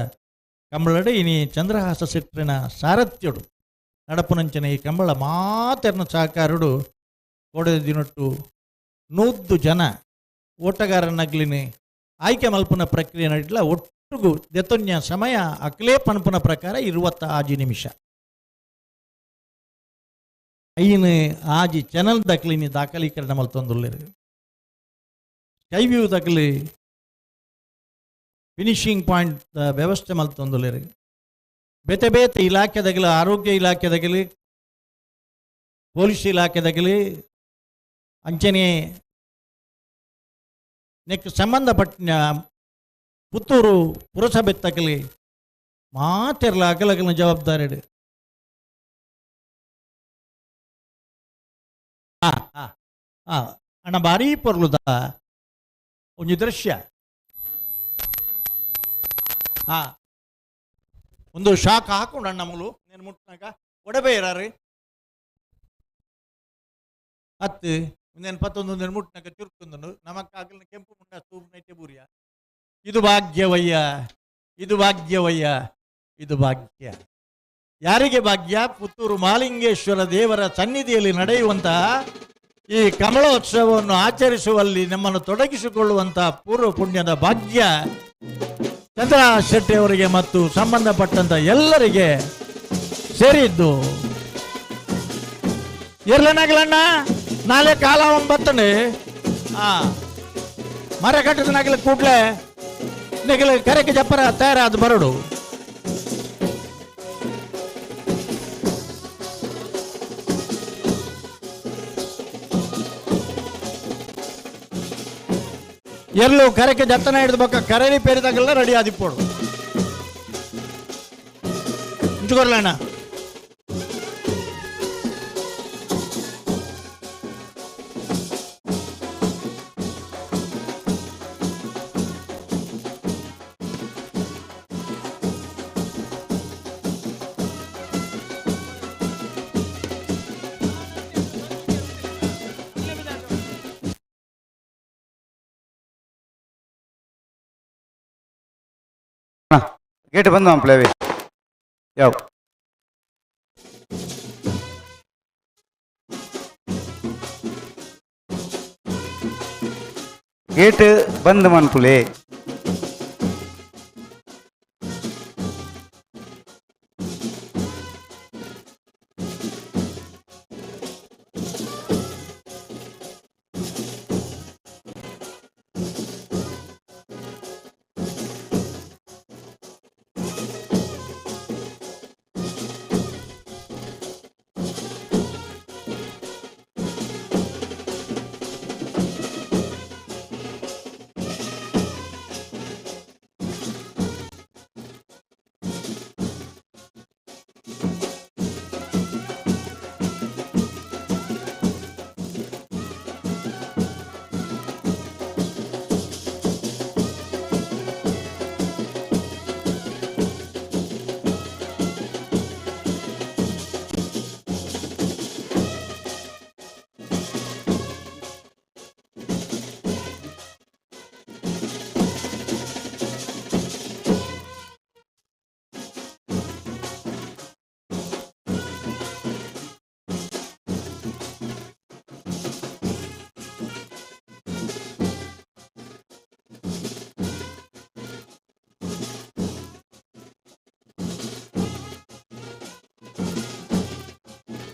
ಕಂಬಳಡೆ ಇನಿ ಚಂದ್ರಹಾಸ ಶೆಟ್ಟರಿನ ಸಾರಥ್ಯಡು ನಡಪುನಂಚಿನ ಈ ಕಂಬಳ ಮಾತೆರ್ನ ಸಹಕಾರುಡು ಕೋಡೆ ದಿನೊಟ್ಟು 100 ಜನ ಓಟಗಾರನಗ್ಲಿನಿ ಆಯ್ಕೆ ಮಲ್ಪುನ ಪ್ರಕ್ರಿಯೆ ನಡಿಲ ಒಟ್ಟುಗು ದೆತೊನ್ಯ ಸಮಯ ಅಕ್ಲೇ ಪನ್ಪುನ ಪ್ರಕಾರ 25 ನಿಮಿಷ ಐನು ಆಜಿ ಚಾನಲ್ ದಕ್ಲಿನಿ ದಾಖಲೀಕರಣ ಮಲ್ತೊಂದುಲ್ಲೆರ್. ಸ್ಕೈವ್ಯೂ ದಕ್ಲಿ ಫಿನಿಶಿಂಗ್ ಪಾಯಿಂಟ್ ವ್ಯವಸ್ಥೆ ಮಲ್ತೊಂದುಲ್ಲೆರ್. ಬೇತೆ ಬೇತೆ ಇಲಾಖೆದಾಗಲಿ, ಆರೋಗ್ಯ ಇಲಾಖೆದಾಗಲಿ, ಪೊಲೀಸ್ ಇಲಾಖೆದಾಗಲಿ, ಅಂಚನೆ ನೆಕ್ ಸಂಬಂಧಪಟ್ಟ ಪುತ್ತೂರು ಪುರಸಭೆ ತಗಲಿ ಮಾತಿರಲ ಅಗಲಗಲ ಜವಾಬ್ದಾರಿ. ಅಣ್ಣ ಭಾರೀ ಪೊರ್ಲುದ ಒಂಜಿ ದೃಶ್ಯ ಒಂದು ಶಾಕ್ ಹಾಕೊಂಡು ಅಣ್ಣ ಮೂಲು నేను ಮುಟ್ನಾಗ ಒಡಬೆ ಇರಾರಿ ಅತ್ತು నేను ಪತ್ತೊಂದು ಮುಟ್ನಾಗ ಚುರುಕುಂದನು ನಮಕ್ಕಾಗಲಿನ ಕೆಂಪು ಮುಂಡ ತೂಬು ನೈಟೆ ಬೂರಿಯ. ಇದು ಭಾಗ್ಯವಯ್ಯ, ಇದು ಭಾಗ್ಯವಯ್ಯ, ಇದು ಭಾಗ್ಯ. ಯಾರಿಗೆ ಭಾಗ್ಯ? ಪುತ್ತೂರು ಮಾಲಿಂಗೇಶ್ವರ ದೇವರ ಸನ್ನಿಧಿಯಲ್ಲಿ ನಡೆಯುವಂತಹ ಈ ಕಮಲೋತ್ಸವವನ್ನು ಆಚರಿಸುವಲ್ಲಿ ನಮ್ಮನ್ನು ತೊಡಗಿಸಿಕೊಳ್ಳುವಂತಹ ಪೂರ್ವ ಪುಣ್ಯದ ಭಾಗ್ಯ ಚಂದ್ರ ಶೆಟ್ಟಿ ಅವರಿಗೆ ಮತ್ತು ಸಂಬಂಧಪಟ್ಟಂತ ಎಲ್ಲರಿಗೆ ಸೇರಿದ್ದು. ಇರ್ಲನಾಗಲಣ್ಣ ನಾಳೆ ಕಾಲ ಒಂಬತ್ತನೇ ಮರ ಕಟ್ಟದನಾಗಲಿ ಕೂಡ್ಲೆ ನೆಗಲ ಕರೆಗೆ ಜಪ್ಪರ ತಯಾರಾದ ಬರಡು. ಎಲ್ಲೂ ಕರೆಕೆ ಜತ್ತನ ಹಿಡಿದು ಬಕ್ಕ ಕರೆಲಿ ಪೇರಿದಾಗೆಲ್ಲ ರೆಡಿ ಆದಿಪ್ಪೋಡು ಇಂಚುಕೊರ್ಲಣ್ಣ ಗೇಟ್ ಬಂದು ಪ್ಲೇವಿ ಯಾವ ಗೇಟ್ ಬಂದ್ ಮನ್ಪುಲೆ.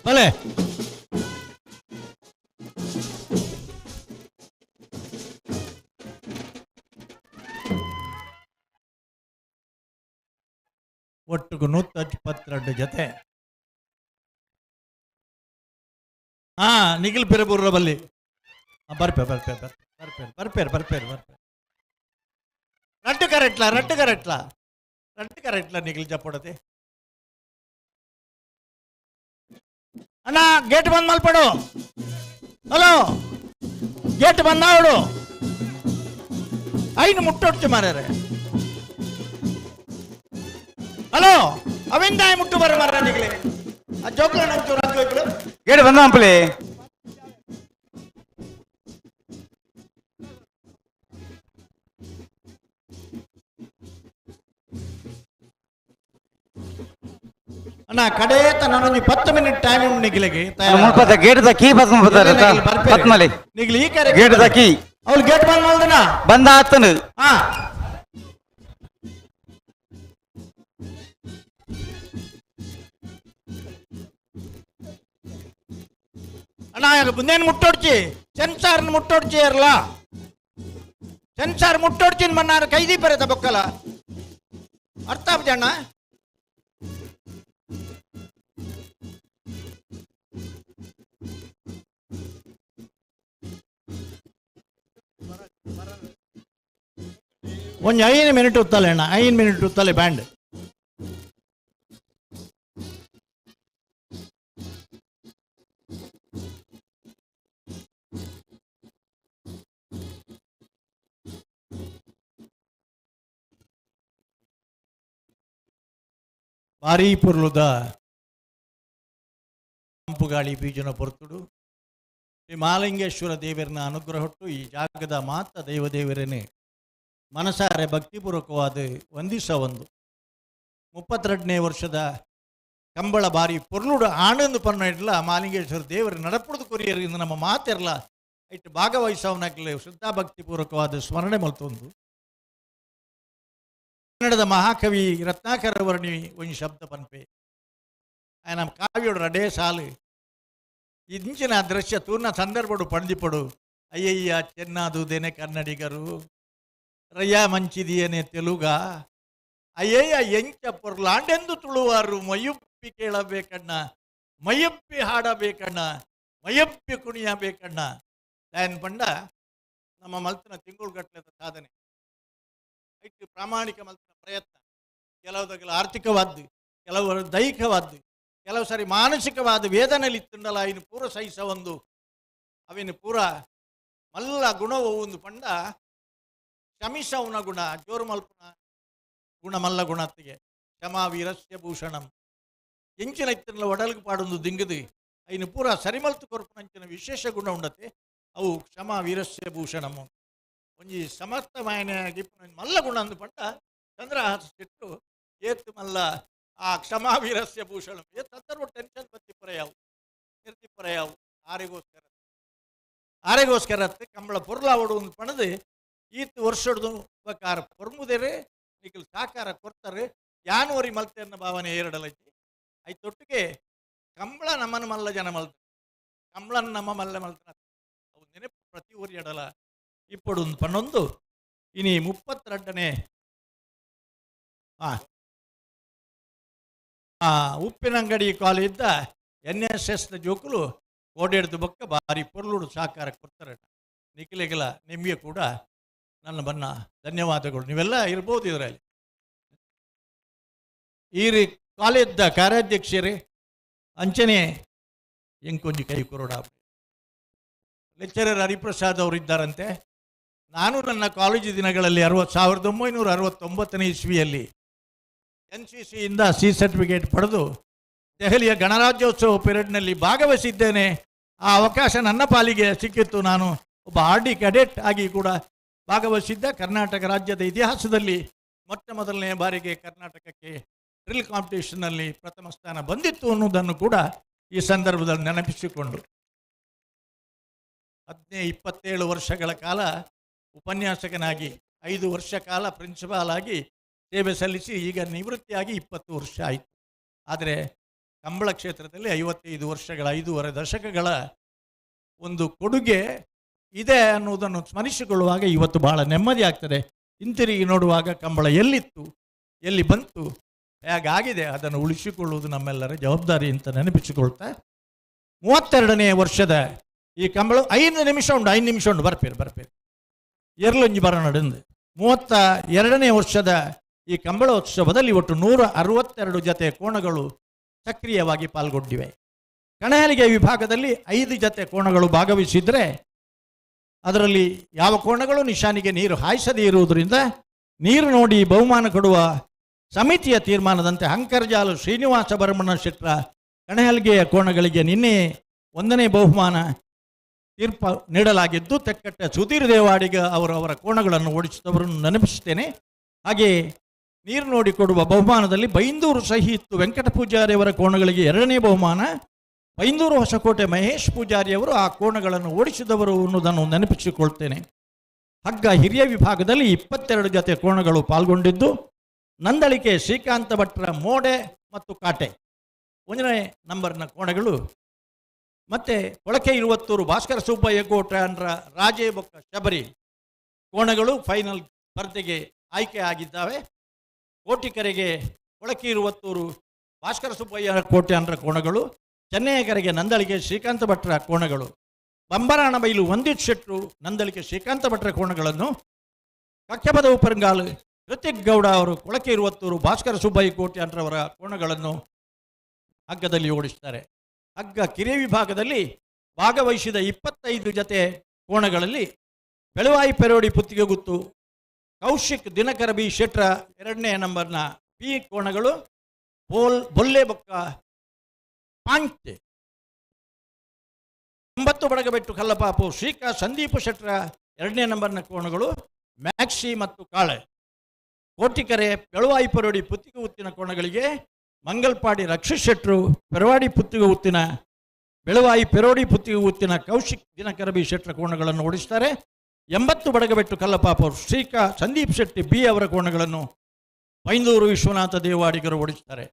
ಬಲೆ ಒಟ್ಟಿಗೂ 122 ಜೊತೆ. ಹಾ ನಿಖಿಲ್ ಪಿರಬೂರ್ರ ಬಲ್ಲಿ ಬರ್ಪೆ ಬರ್ಪೆ ಬರ್ಪೆ ಬರ್ಪೇರ್ ಬರ್ಪೇರ್ ಬರ್ಪೆ ರಟ್ಟು ಕರೆಟ್ಲ ರಟ್ಟು ಕರೆಟ್ಲ ರಟ್ಟು ಕರೆಟ್ಲ ನಿಖಿಲ್ ಜಪ್ಪಡತೆ. ಅಣ್ಣ ಗೇಟ್ ಬಂದ್ ಮಲ್ಪಡು. ಹಲೋ ಗೇಟ್ ಬಂದಾವಡು ಐನು ಮುಟ್ಟೊಡ್ಚು ಮಾರ್ಯಾರೆ. ಹಲೋ ಅವಿಂದ ಮುಟ್ಟು ಬರ ಮಾರ ನಿಗಲೆ ಆ ಜೋಕ್ಲ ನಂಚೂರು ಹಾಕಿ ಗೇಟ್ ಬಂದ ಅಂಪಲಿ. ಅಣ್ಣ ಕಡೇತ ನಾನೊಂದು 10 ಮಿನಿಟ್ ಟೈಮ್ ಉಂಟು ನಿಗಿಲಿಗೆ. ಮುಲ್ಪದ ಗೇಟ್ the key ಬಸ್ ಮುಲ್ಪದ ಪತ್ಮಲಿ ನಿಗಿಲಿ ಈ ಕರೆ gate the key ಅವಳು ಗೇಟ್ ಬಂದ್ ಮಾಡ್ದನ ಬಂದ ಆತನು. ಹಾ ಅಣ್ಣ ಮುಂದೇನು ಮುಟ್ಟೊಡ್ಚಿ ಸೆನ್ಸಾರ್ ಮುಟ್ಟೊಡ್ಚಿ ಇರಲ್ಲ ಸೆನ್ಸಾರ್ ಮುಟ್ಟೊಡ್ಚಿನ ಮನ್ನಾರ ಕೈದಿ ಬರತ ಬೊಕ್ಕಲ ಅರ್ಥ ಆಪ್ಜಿ ಅಣ್ಣ. ಒಂದು 5 ಮಿನಿಟ್ ಉತ್ತಲೆ ಅಣ್ಣ, 5 ಮಿನಿಟ್ ಉತ್ತಲೆ ಬ್ಯಾಂಡ್. ಭಾರೀ ಪುರ್ಲುದ ತಂಪುಗಾಳಿ ಬೀಜನ ಪೊರ್ತುಡು ಶ್ರೀ ಮಾಲಿಂಗೇಶ್ವರ ದೇವರನ್ನ ಅನುಗ್ರಹಟ್ಟು ಈ ಜಾಗದ ಮಾತ ದೈವದೇವರನ್ನೇ ಮನಸಾರೆ ಭಕ್ತಿಪೂರ್ವಕವಾದ ವಂದಿಸ ಒಂದು 32ನೇ ವರ್ಷದ ಕಂಬಳ ಬಾರಿ ಪೊರ್ಲುಡು ಆನಂದ ಪನ್ನ ಇಡ್ಲ ಮಾಲಿಂಗೇಶ್ವರ ದೇವರ ನಡಪುಡ್ದು ಕೊರಿಯರಿಂದ ನಮ್ಮ ಮಾತಿರಲ್ಲ ಇಟ್ಟು ಭಾಗವಹಿಸವನಾಗಲಿ ಶ್ರದ್ಧಾಭಕ್ತಿಪೂರ್ವಕವಾದ ಸ್ಮರಣೆ ಮಲ್ತೊಂದು. ಕನ್ನಡದ ಮಹಾಕವಿ ರತ್ನಾಕರ ವರ್ಣಿ ಒಂದು ಶಬ್ದ ಪನ್ಪೆ ನಮ್ಮ ಕಾವ್ಯೋಡು ರಡೇ ಸಾಲು ಇಂಚಿನ ದೃಶ್ಯ ತೂರ್ಣ ಸಂದರ್ಭಡು ಪಂಡಿಪಡು ಅಯ್ಯಯ್ಯ ಚೆನ್ನಾದುದೇನೆ ಕನ್ನಡಿಗರು ರಯ್ಯ ಮಂಚಿದಿಯನೆ ತೆಲುಗ ಅಯ್ಯಯ್ಯ ಎಂಚ ಪೊರ್ಲಾಂಡೆಂದು ತುಳುವಾರು ಮೈಯುಪ್ಪಿ ಕೇಳಬೇಕಣ್ಣ ಮೈಯಪ್ಪಿ ಹಾಡಬೇಕಣ್ಣ ಮೈಯಪ್ಪಿ ಕುಣಿಯಬೇಕಣ್ಣ ದಾಯನ್ ಪಂಡ ನಮ್ಮ ಮಲ್ತನ ತಿಂಗಳುಗಟ್ಟಲೆದ ಸಾಧನೆ, ಐಕ್ ಪ್ರಾಮಾಣಿಕ ಮಲ್ತನ ಪ್ರಯತ್ನ, ಕೆಲವುದಕ್ಕೆಲ್ಲ ಆರ್ಥಿಕವಾದ್ದು, ಕೆಲವರು ದೈಹಿಕವಾದ್ದು, ಕೆಲವು ಸಾರಿ ಮಾನಸಿಕವಾದ ವೇದನೆಯಲ್ಲಿ ಇತ್ತುಂಡಲ ಇನ್ನು ಪೂರ ಸಹಿಸ ಒಂದು ಅವಿನ ಪೂರ ಮಲ್ಲ ಗುಣವು ಒಂದು ಪಂಡ ಕ್ಷಮಿಸವನ ಗುಣ, ಜೋರು ಮಲ್ಪುನ ಗುಣ ಮಲ್ಲ ಗುಣತ್ತಿಗೆ ಕ್ಷಮಾ ವೀರಸ್ಯ ಭೂಷಣಂ. ಎಂಚಿನ ಇತ್ತಲ್ಲ ಒಡಲ್ಗೆ ಪಾಡೊಂದು ದಿಂಗದು ಐನು ಪೂರ ಸರಿಮಲ್ತು ಕೊರ್ಪುನಂಚಿನ ವಿಶೇಷ ಗುಣ ಉಂಡತೆ ಅವು ಕ್ಷಮಾ ವೀರಸ್ಯ ಭೂಷಣಮು. ಒಂಜಿ ಸಮರ್ಥ ಮಾಯನೆಯಾಗಿ ಮಲ್ಲ ಗುಣ ಅಂದು ಪಂಡ ಚಂದ್ರಹಾಸ ಶೆಟ್ರು ಏತ್ ಮಲ್ಲ ಆ ಕ್ಷಮಾ ವೀರಸ್ಯ ಭೂಷಣಂ. ಏತ್ ಸಂದರ್ಭ ಟೆನ್ಷನ್ ಬತ್ತಿಪ್ಪರ ಯಾವು ನಿರ್ತಿಪ್ಪರ ಯಾವು ಆರೆಗೋಸ್ಕರ ಆರೆಗೋಸ್ಕರ ಕಂಬಳ ಪೊರ್ಲಾವಡು ಒಂದು ಪಣದು ಈತ್ ವರ್ಷಡ್ದು ಉಪಕಾರ ಪೊರ್ಮುದೇರೆ ನಿಖಲ್ ಸಾಕಾರ ಕೊಡ್ತಾರೆ ಯಾನೋರಿ ಮಲ್ತೆ ಅನ್ನೋ ಭಾವನೆ ಏರಡಲಜ್ಜಿ. ಐತೊಟ್ಟಿಗೆ ಕಂಬಳ ನಮ್ಮನ ಮಲ್ಲ ಜನ ಮಲ್ತ ಕಂಬಳನ್ ನಮ್ಮ ಮಲ್ಲ ಮಲ್ತನ ಅವು ನೆನಪು ಪ್ರತಿ ಊರಿ ಎಡಲ ಇಪ್ಪಡು ಒಂದು ಪನ್ನೊಂದು ಇನಿ 32ನೇ ಉಪ್ಪಿನಂಗಡಿ ಕಾಲೇಜ್ದ N S S ಜೋಕುಲು ಓಡಾಡ್ದು ಬೊಕ್ಕ ಬಾರಿ ಪೊರ್ಲುಡು ಸಹಕಾರ ಕೊಡ್ತಾರೆ. ನಿಖಿಲಿಗೆಲ್ಲ ನಿಮಗೆ ಕೂಡ ನನ್ನ ಬನ್ನ ಧನ್ಯವಾದಗಳು. ನೀವೆಲ್ಲ ಇರ್ಬೋದು ಇದರಲ್ಲಿ. ಈ ರೀ ಕಾಲೇಜ್ದ ಕಾರ್ಯಾಧ್ಯಕ್ಷರೇ ಅಂಚನೆ ಎಂಕೊಂಜಿ ಕೈ ಕೊರೋಡ ಲೆಕ್ಚರರ್ ಹರಿಪ್ರಸಾದ್ ಅವರು ಇದ್ದಾರಂತೆ. ನಾನು ನನ್ನ ಕಾಲೇಜು ದಿನಗಳಲ್ಲಿ 1969ನೇ ಇಸ್ವಿಯಲ್ಲಿ ಎನ್ ಸಿ ಸಿಯಿಂದ ಸಿ ಸರ್ಟಿಫಿಕೇಟ್ ಪಡೆದು ದೆಹಲಿಯ ಗಣರಾಜ್ಯೋತ್ಸವ ಪೆರೇಡ್ನಲ್ಲಿ ಭಾಗವಹಿಸಿದ್ದೇನೆ. ಆ ಅವಕಾಶ ನನ್ನ ಪಾಲಿಗೆ ಸಿಕ್ಕಿತ್ತು. ನಾನು ಒಬ್ಬ R D cadet ಆಗಿ ಕೂಡ ಭಾಗವಹಿಸಿದ್ದ. ಕರ್ನಾಟಕ ರಾಜ್ಯದ ಇತಿಹಾಸದಲ್ಲಿ ಮೊಟ್ಟ ಮೊದಲನೇ ಬಾರಿಗೆ ಕರ್ನಾಟಕಕ್ಕೆ ಡ್ರಿಲ್ ಕಾಂಪಿಟೇಷನ್ನಲ್ಲಿ ಪ್ರಥಮ ಸ್ಥಾನ ಬಂದಿತ್ತು ಅನ್ನೋದನ್ನು ಕೂಡ ಈ ಸಂದರ್ಭದಲ್ಲಿ ನೆನಪಿಸಿಕೊಂಡು 15-27 ವರ್ಷಗಳ ಕಾಲ ಉಪನ್ಯಾಸಕನಾಗಿ, 5 ವರ್ಷ ಕಾಲ ಪ್ರಿನ್ಸಿಪಾಲ್ ಆಗಿ ಸೇವೆ ಸಲ್ಲಿಸಿ ಈಗ ನಿವೃತ್ತಿಯಾಗಿ 20 ವರ್ಷ ಆಯಿತು. ಆದರೆ ಕಂಬಳ ಕ್ಷೇತ್ರದಲ್ಲಿ 55 ವರ್ಷಗಳ 5.5 ದಶಕಗಳ ಒಂದು ಕೊಡುಗೆ ಇದೆ ಅನ್ನುವುದನ್ನು ಸ್ಮರಿಸಿಕೊಳ್ಳುವಾಗ ಇವತ್ತು ಬಹಳ ನೆಮ್ಮದಿ ಆಗ್ತದೆ. ಹಿಂತಿರುಗಿ ನೋಡುವಾಗ ಕಂಬಳ ಎಲ್ಲಿತ್ತು, ಎಲ್ಲಿ ಬಂತು, ಹೇಗಾಗಿದೆ, ಅದನ್ನು ಉಳಿಸಿಕೊಳ್ಳುವುದು ನಮ್ಮೆಲ್ಲರ ಜವಾಬ್ದಾರಿ ಅಂತ ನೆನಪಿಸಿಕೊಳ್ತಾ 32ನೇ ವರ್ಷದ ಈ ಕಂಬಳ 5 ನಿಮಿಷ ಉಂಟು, 5 ನಿಮಿಷ ಉಂಟು, ಬರ್ಪೇರು ಬರ್ಪೇರು ಎರಲೊಂಜಿ ಬರ ನಡೆಂದು 32ನೇ ವರ್ಷದ ಈ ಕಂಬಳೋತ್ಸವದಲ್ಲಿ ಒಟ್ಟು 162 ಜತೆ ಕೋಣಗಳು ಸಕ್ರಿಯವಾಗಿ ಪಾಲ್ಗೊಂಡಿವೆ. ಕಣಹಲಿಗೆ ವಿಭಾಗದಲ್ಲಿ 5 ಜತೆ ಕೋಣಗಳು ಭಾಗವಹಿಸಿದರೆ ಅದರಲ್ಲಿ ಯಾವ ಕೋಣಗಳು ನಿಶಾನಿಗೆ ನೀರು ಹಾಯಿಸದೇ ಇರುವುದರಿಂದ ನೀರು ನೋಡಿ ಬಹುಮಾನ ಕೊಡುವ ಸಮಿತಿಯ ತೀರ್ಮಾನದಂತೆ ಹಂಕರ್ಜಾಲು ಶ್ರೀನಿವಾಸ ಭರಮಣ್ಣ ಶೆಟ್ಟರ ಕಣಹಲಿಗೆಯ ಕೋಣಗಳಿಗೆ ನಿನ್ನೆ 1ನೇ ಬಹುಮಾನ ತೀರ್ಪು ನೀಡಲಾಗಿದ್ದು, ತೆಕ್ಕಟ್ಟೆ ಸುಧೀರ್ ದೇವಾಡಿಗ ಅವರು ಅವರ ಕೋಣಗಳನ್ನು ಓಡಿಸಿದವರನ್ನು ನೆನಪಿಸುತ್ತೇನೆ. ಹಾಗೆಯೇ ನೀರು ನೋಡಿ ಕೊಡುವ ಬಹುಮಾನದಲ್ಲಿ ಬೈಂದೂರು ಸಹಿತ್ತು ವೆಂಕಟ ಪೂಜಾರಿಯವರ ಕೋಣಗಳಿಗೆ 2ನೇ ಬಹುಮಾನ, ಬೈಂದೂರು ಹೊಸಕೋಟೆ ಮಹೇಶ್ ಪೂಜಾರಿಯವರು ಆ ಕೋಣಗಳನ್ನು ಓಡಿಸಿದವರು ಅನ್ನೋದನ್ನು ನೆನಪಿಸಿಕೊಳ್ತೇನೆ. ಹಗ್ಗ ಹಿರಿಯ ವಿಭಾಗದಲ್ಲಿ 22 ಜತೆ ಕೋಣಗಳು ಪಾಲ್ಗೊಂಡಿದ್ದು, ನಂದಳಿಕೆ ಶ್ರೀಕಾಂತ ಭಟ್ರ ಮೋಡೆ ಮತ್ತು ಕಾಟೆ 1ನೇ ನಂಬರ್ನ ಕೋಣಗಳು, ಮತ್ತು ಕೊಳಕೆ ಇರುವತ್ತೂರು ಭಾಸ್ಕರ ಸುಬ್ಬಯ್ಯ ಕೋಟೆ ಅಂದ್ರ ರಾಜೇ ಬೊಕ್ಕ ಶಬರಿ ಕೋಣಗಳು ಫೈನಲ್ ಸ್ಪರ್ಧೆಗೆ ಆಯ್ಕೆ ಆಗಿದ್ದಾವೆ. ಕೋಟಿಕರೆಗೆ ಕೊಳಕೆ ಇರುವತ್ತೂರು ಭಾಸ್ಕರ ಸುಬ್ಬಯ್ಯ ಕೋಟೆ ಅಂದ್ರ ಕೋಣಗಳು, ಚೆನ್ನಯ್ಯಕರೆಗೆ ನಂದಳಿಕೆ ಶ್ರೀಕಾಂತ ಭಟ್ರ ಕೋಣಗಳು, ಬಂಬರಾಣಬೈಲು ವಂದಿತ್ ಶೆಟ್ರು ನಂದಳಿಕೆ ಶ್ರೀಕಾಂತ ಭಟ್ರ ಕೋಣಗಳನ್ನು, ಕಕ್ಷಪದ ಉಪರಂಗಾಲು ಋತಿಕ್ ಗೌಡ ಅವರು ಕೊಳಕೆ ಇರುವತ್ತೂರು ಭಾಸ್ಕರ ಸುಬ್ಬಯ್ಯ ಕೋಟೆ ಅಂದ್ರವರ ಕೋಣಗಳನ್ನು ಹಗ್ಗದಲ್ಲಿ ಓಡಿಸ್ತಾರೆ. ಹಗ್ಗ ಕಿರಿಯ ವಿಭಾಗದಲ್ಲಿ ಭಾಗವಹಿಸಿದ 25 ಜತೆ ಕೋಣಗಳಲ್ಲಿ ಬೆಳವಾಯಿ ಪೆರೋಡಿ ಪುತ್ತಿಗೆಗುತ್ತು ಕೌಶಿಕ್ ದಿನಕರ ಬಿ ಶೆಟ್ರ 2ನೇ ನಂಬರ್ನ ಬಿ ಕೋಣಗಳು, ಬೊಲ್ಲೆ ಬೊಕ್ಕ ಪಾಂಚೆ 9 ಬಡಗಬೆಟ್ಟು ಕಲ್ಲಪಾಪು ಶ್ರೀಕಾ ಸಂದೀಪ ಶೆಟ್ರ 2ನೇ ನಂಬರ್ನ ಕೋಣಗಳು, ಮ್ಯಾಕ್ಸಿ ಮತ್ತು ಕಾಳೆ. ಕೋಟಿಕರೆ ಬೆಳವಾಯಿ ಪೆರೋಡಿ ಪುತ್ತಿಗೆ ಉತ್ತಿನ ಕೋಣಗಳಿಗೆ ಮಂಗಲ್ಪಾಡಿ ರಕ್ಷಿತ್ ಶೆಟ್ರು ಪೆರವಾಡಿ ಪುತ್ತಿಗೆ ಉತ್ತಿನ ಬೆಳವಾಯಿ ಪೆರೋಡಿ ಪುತ್ತಿಗೆ ಉತ್ತಿನ ಕೌಶಿಕ್ ದಿನಕರ ಬಿ ಶೆಟ್ರ ಕೋಣಗಳನ್ನು ಓಡಿಸ್ತಾರೆ. 80 ಬಡಗಬೆಟ್ಟು ಕಲ್ಲಪಾಪ ಶ್ರೀಕಾ ಸಂದೀಪ್ ಶೆಟ್ಟಿ ಬಿ ಅವರ ಕೋಣಗಳನ್ನು ಬೈಂದೂರು ವಿಶ್ವನಾಥ ದೇವಾಡಿಗರು ಓಡಿಸ್ತಾರೆ.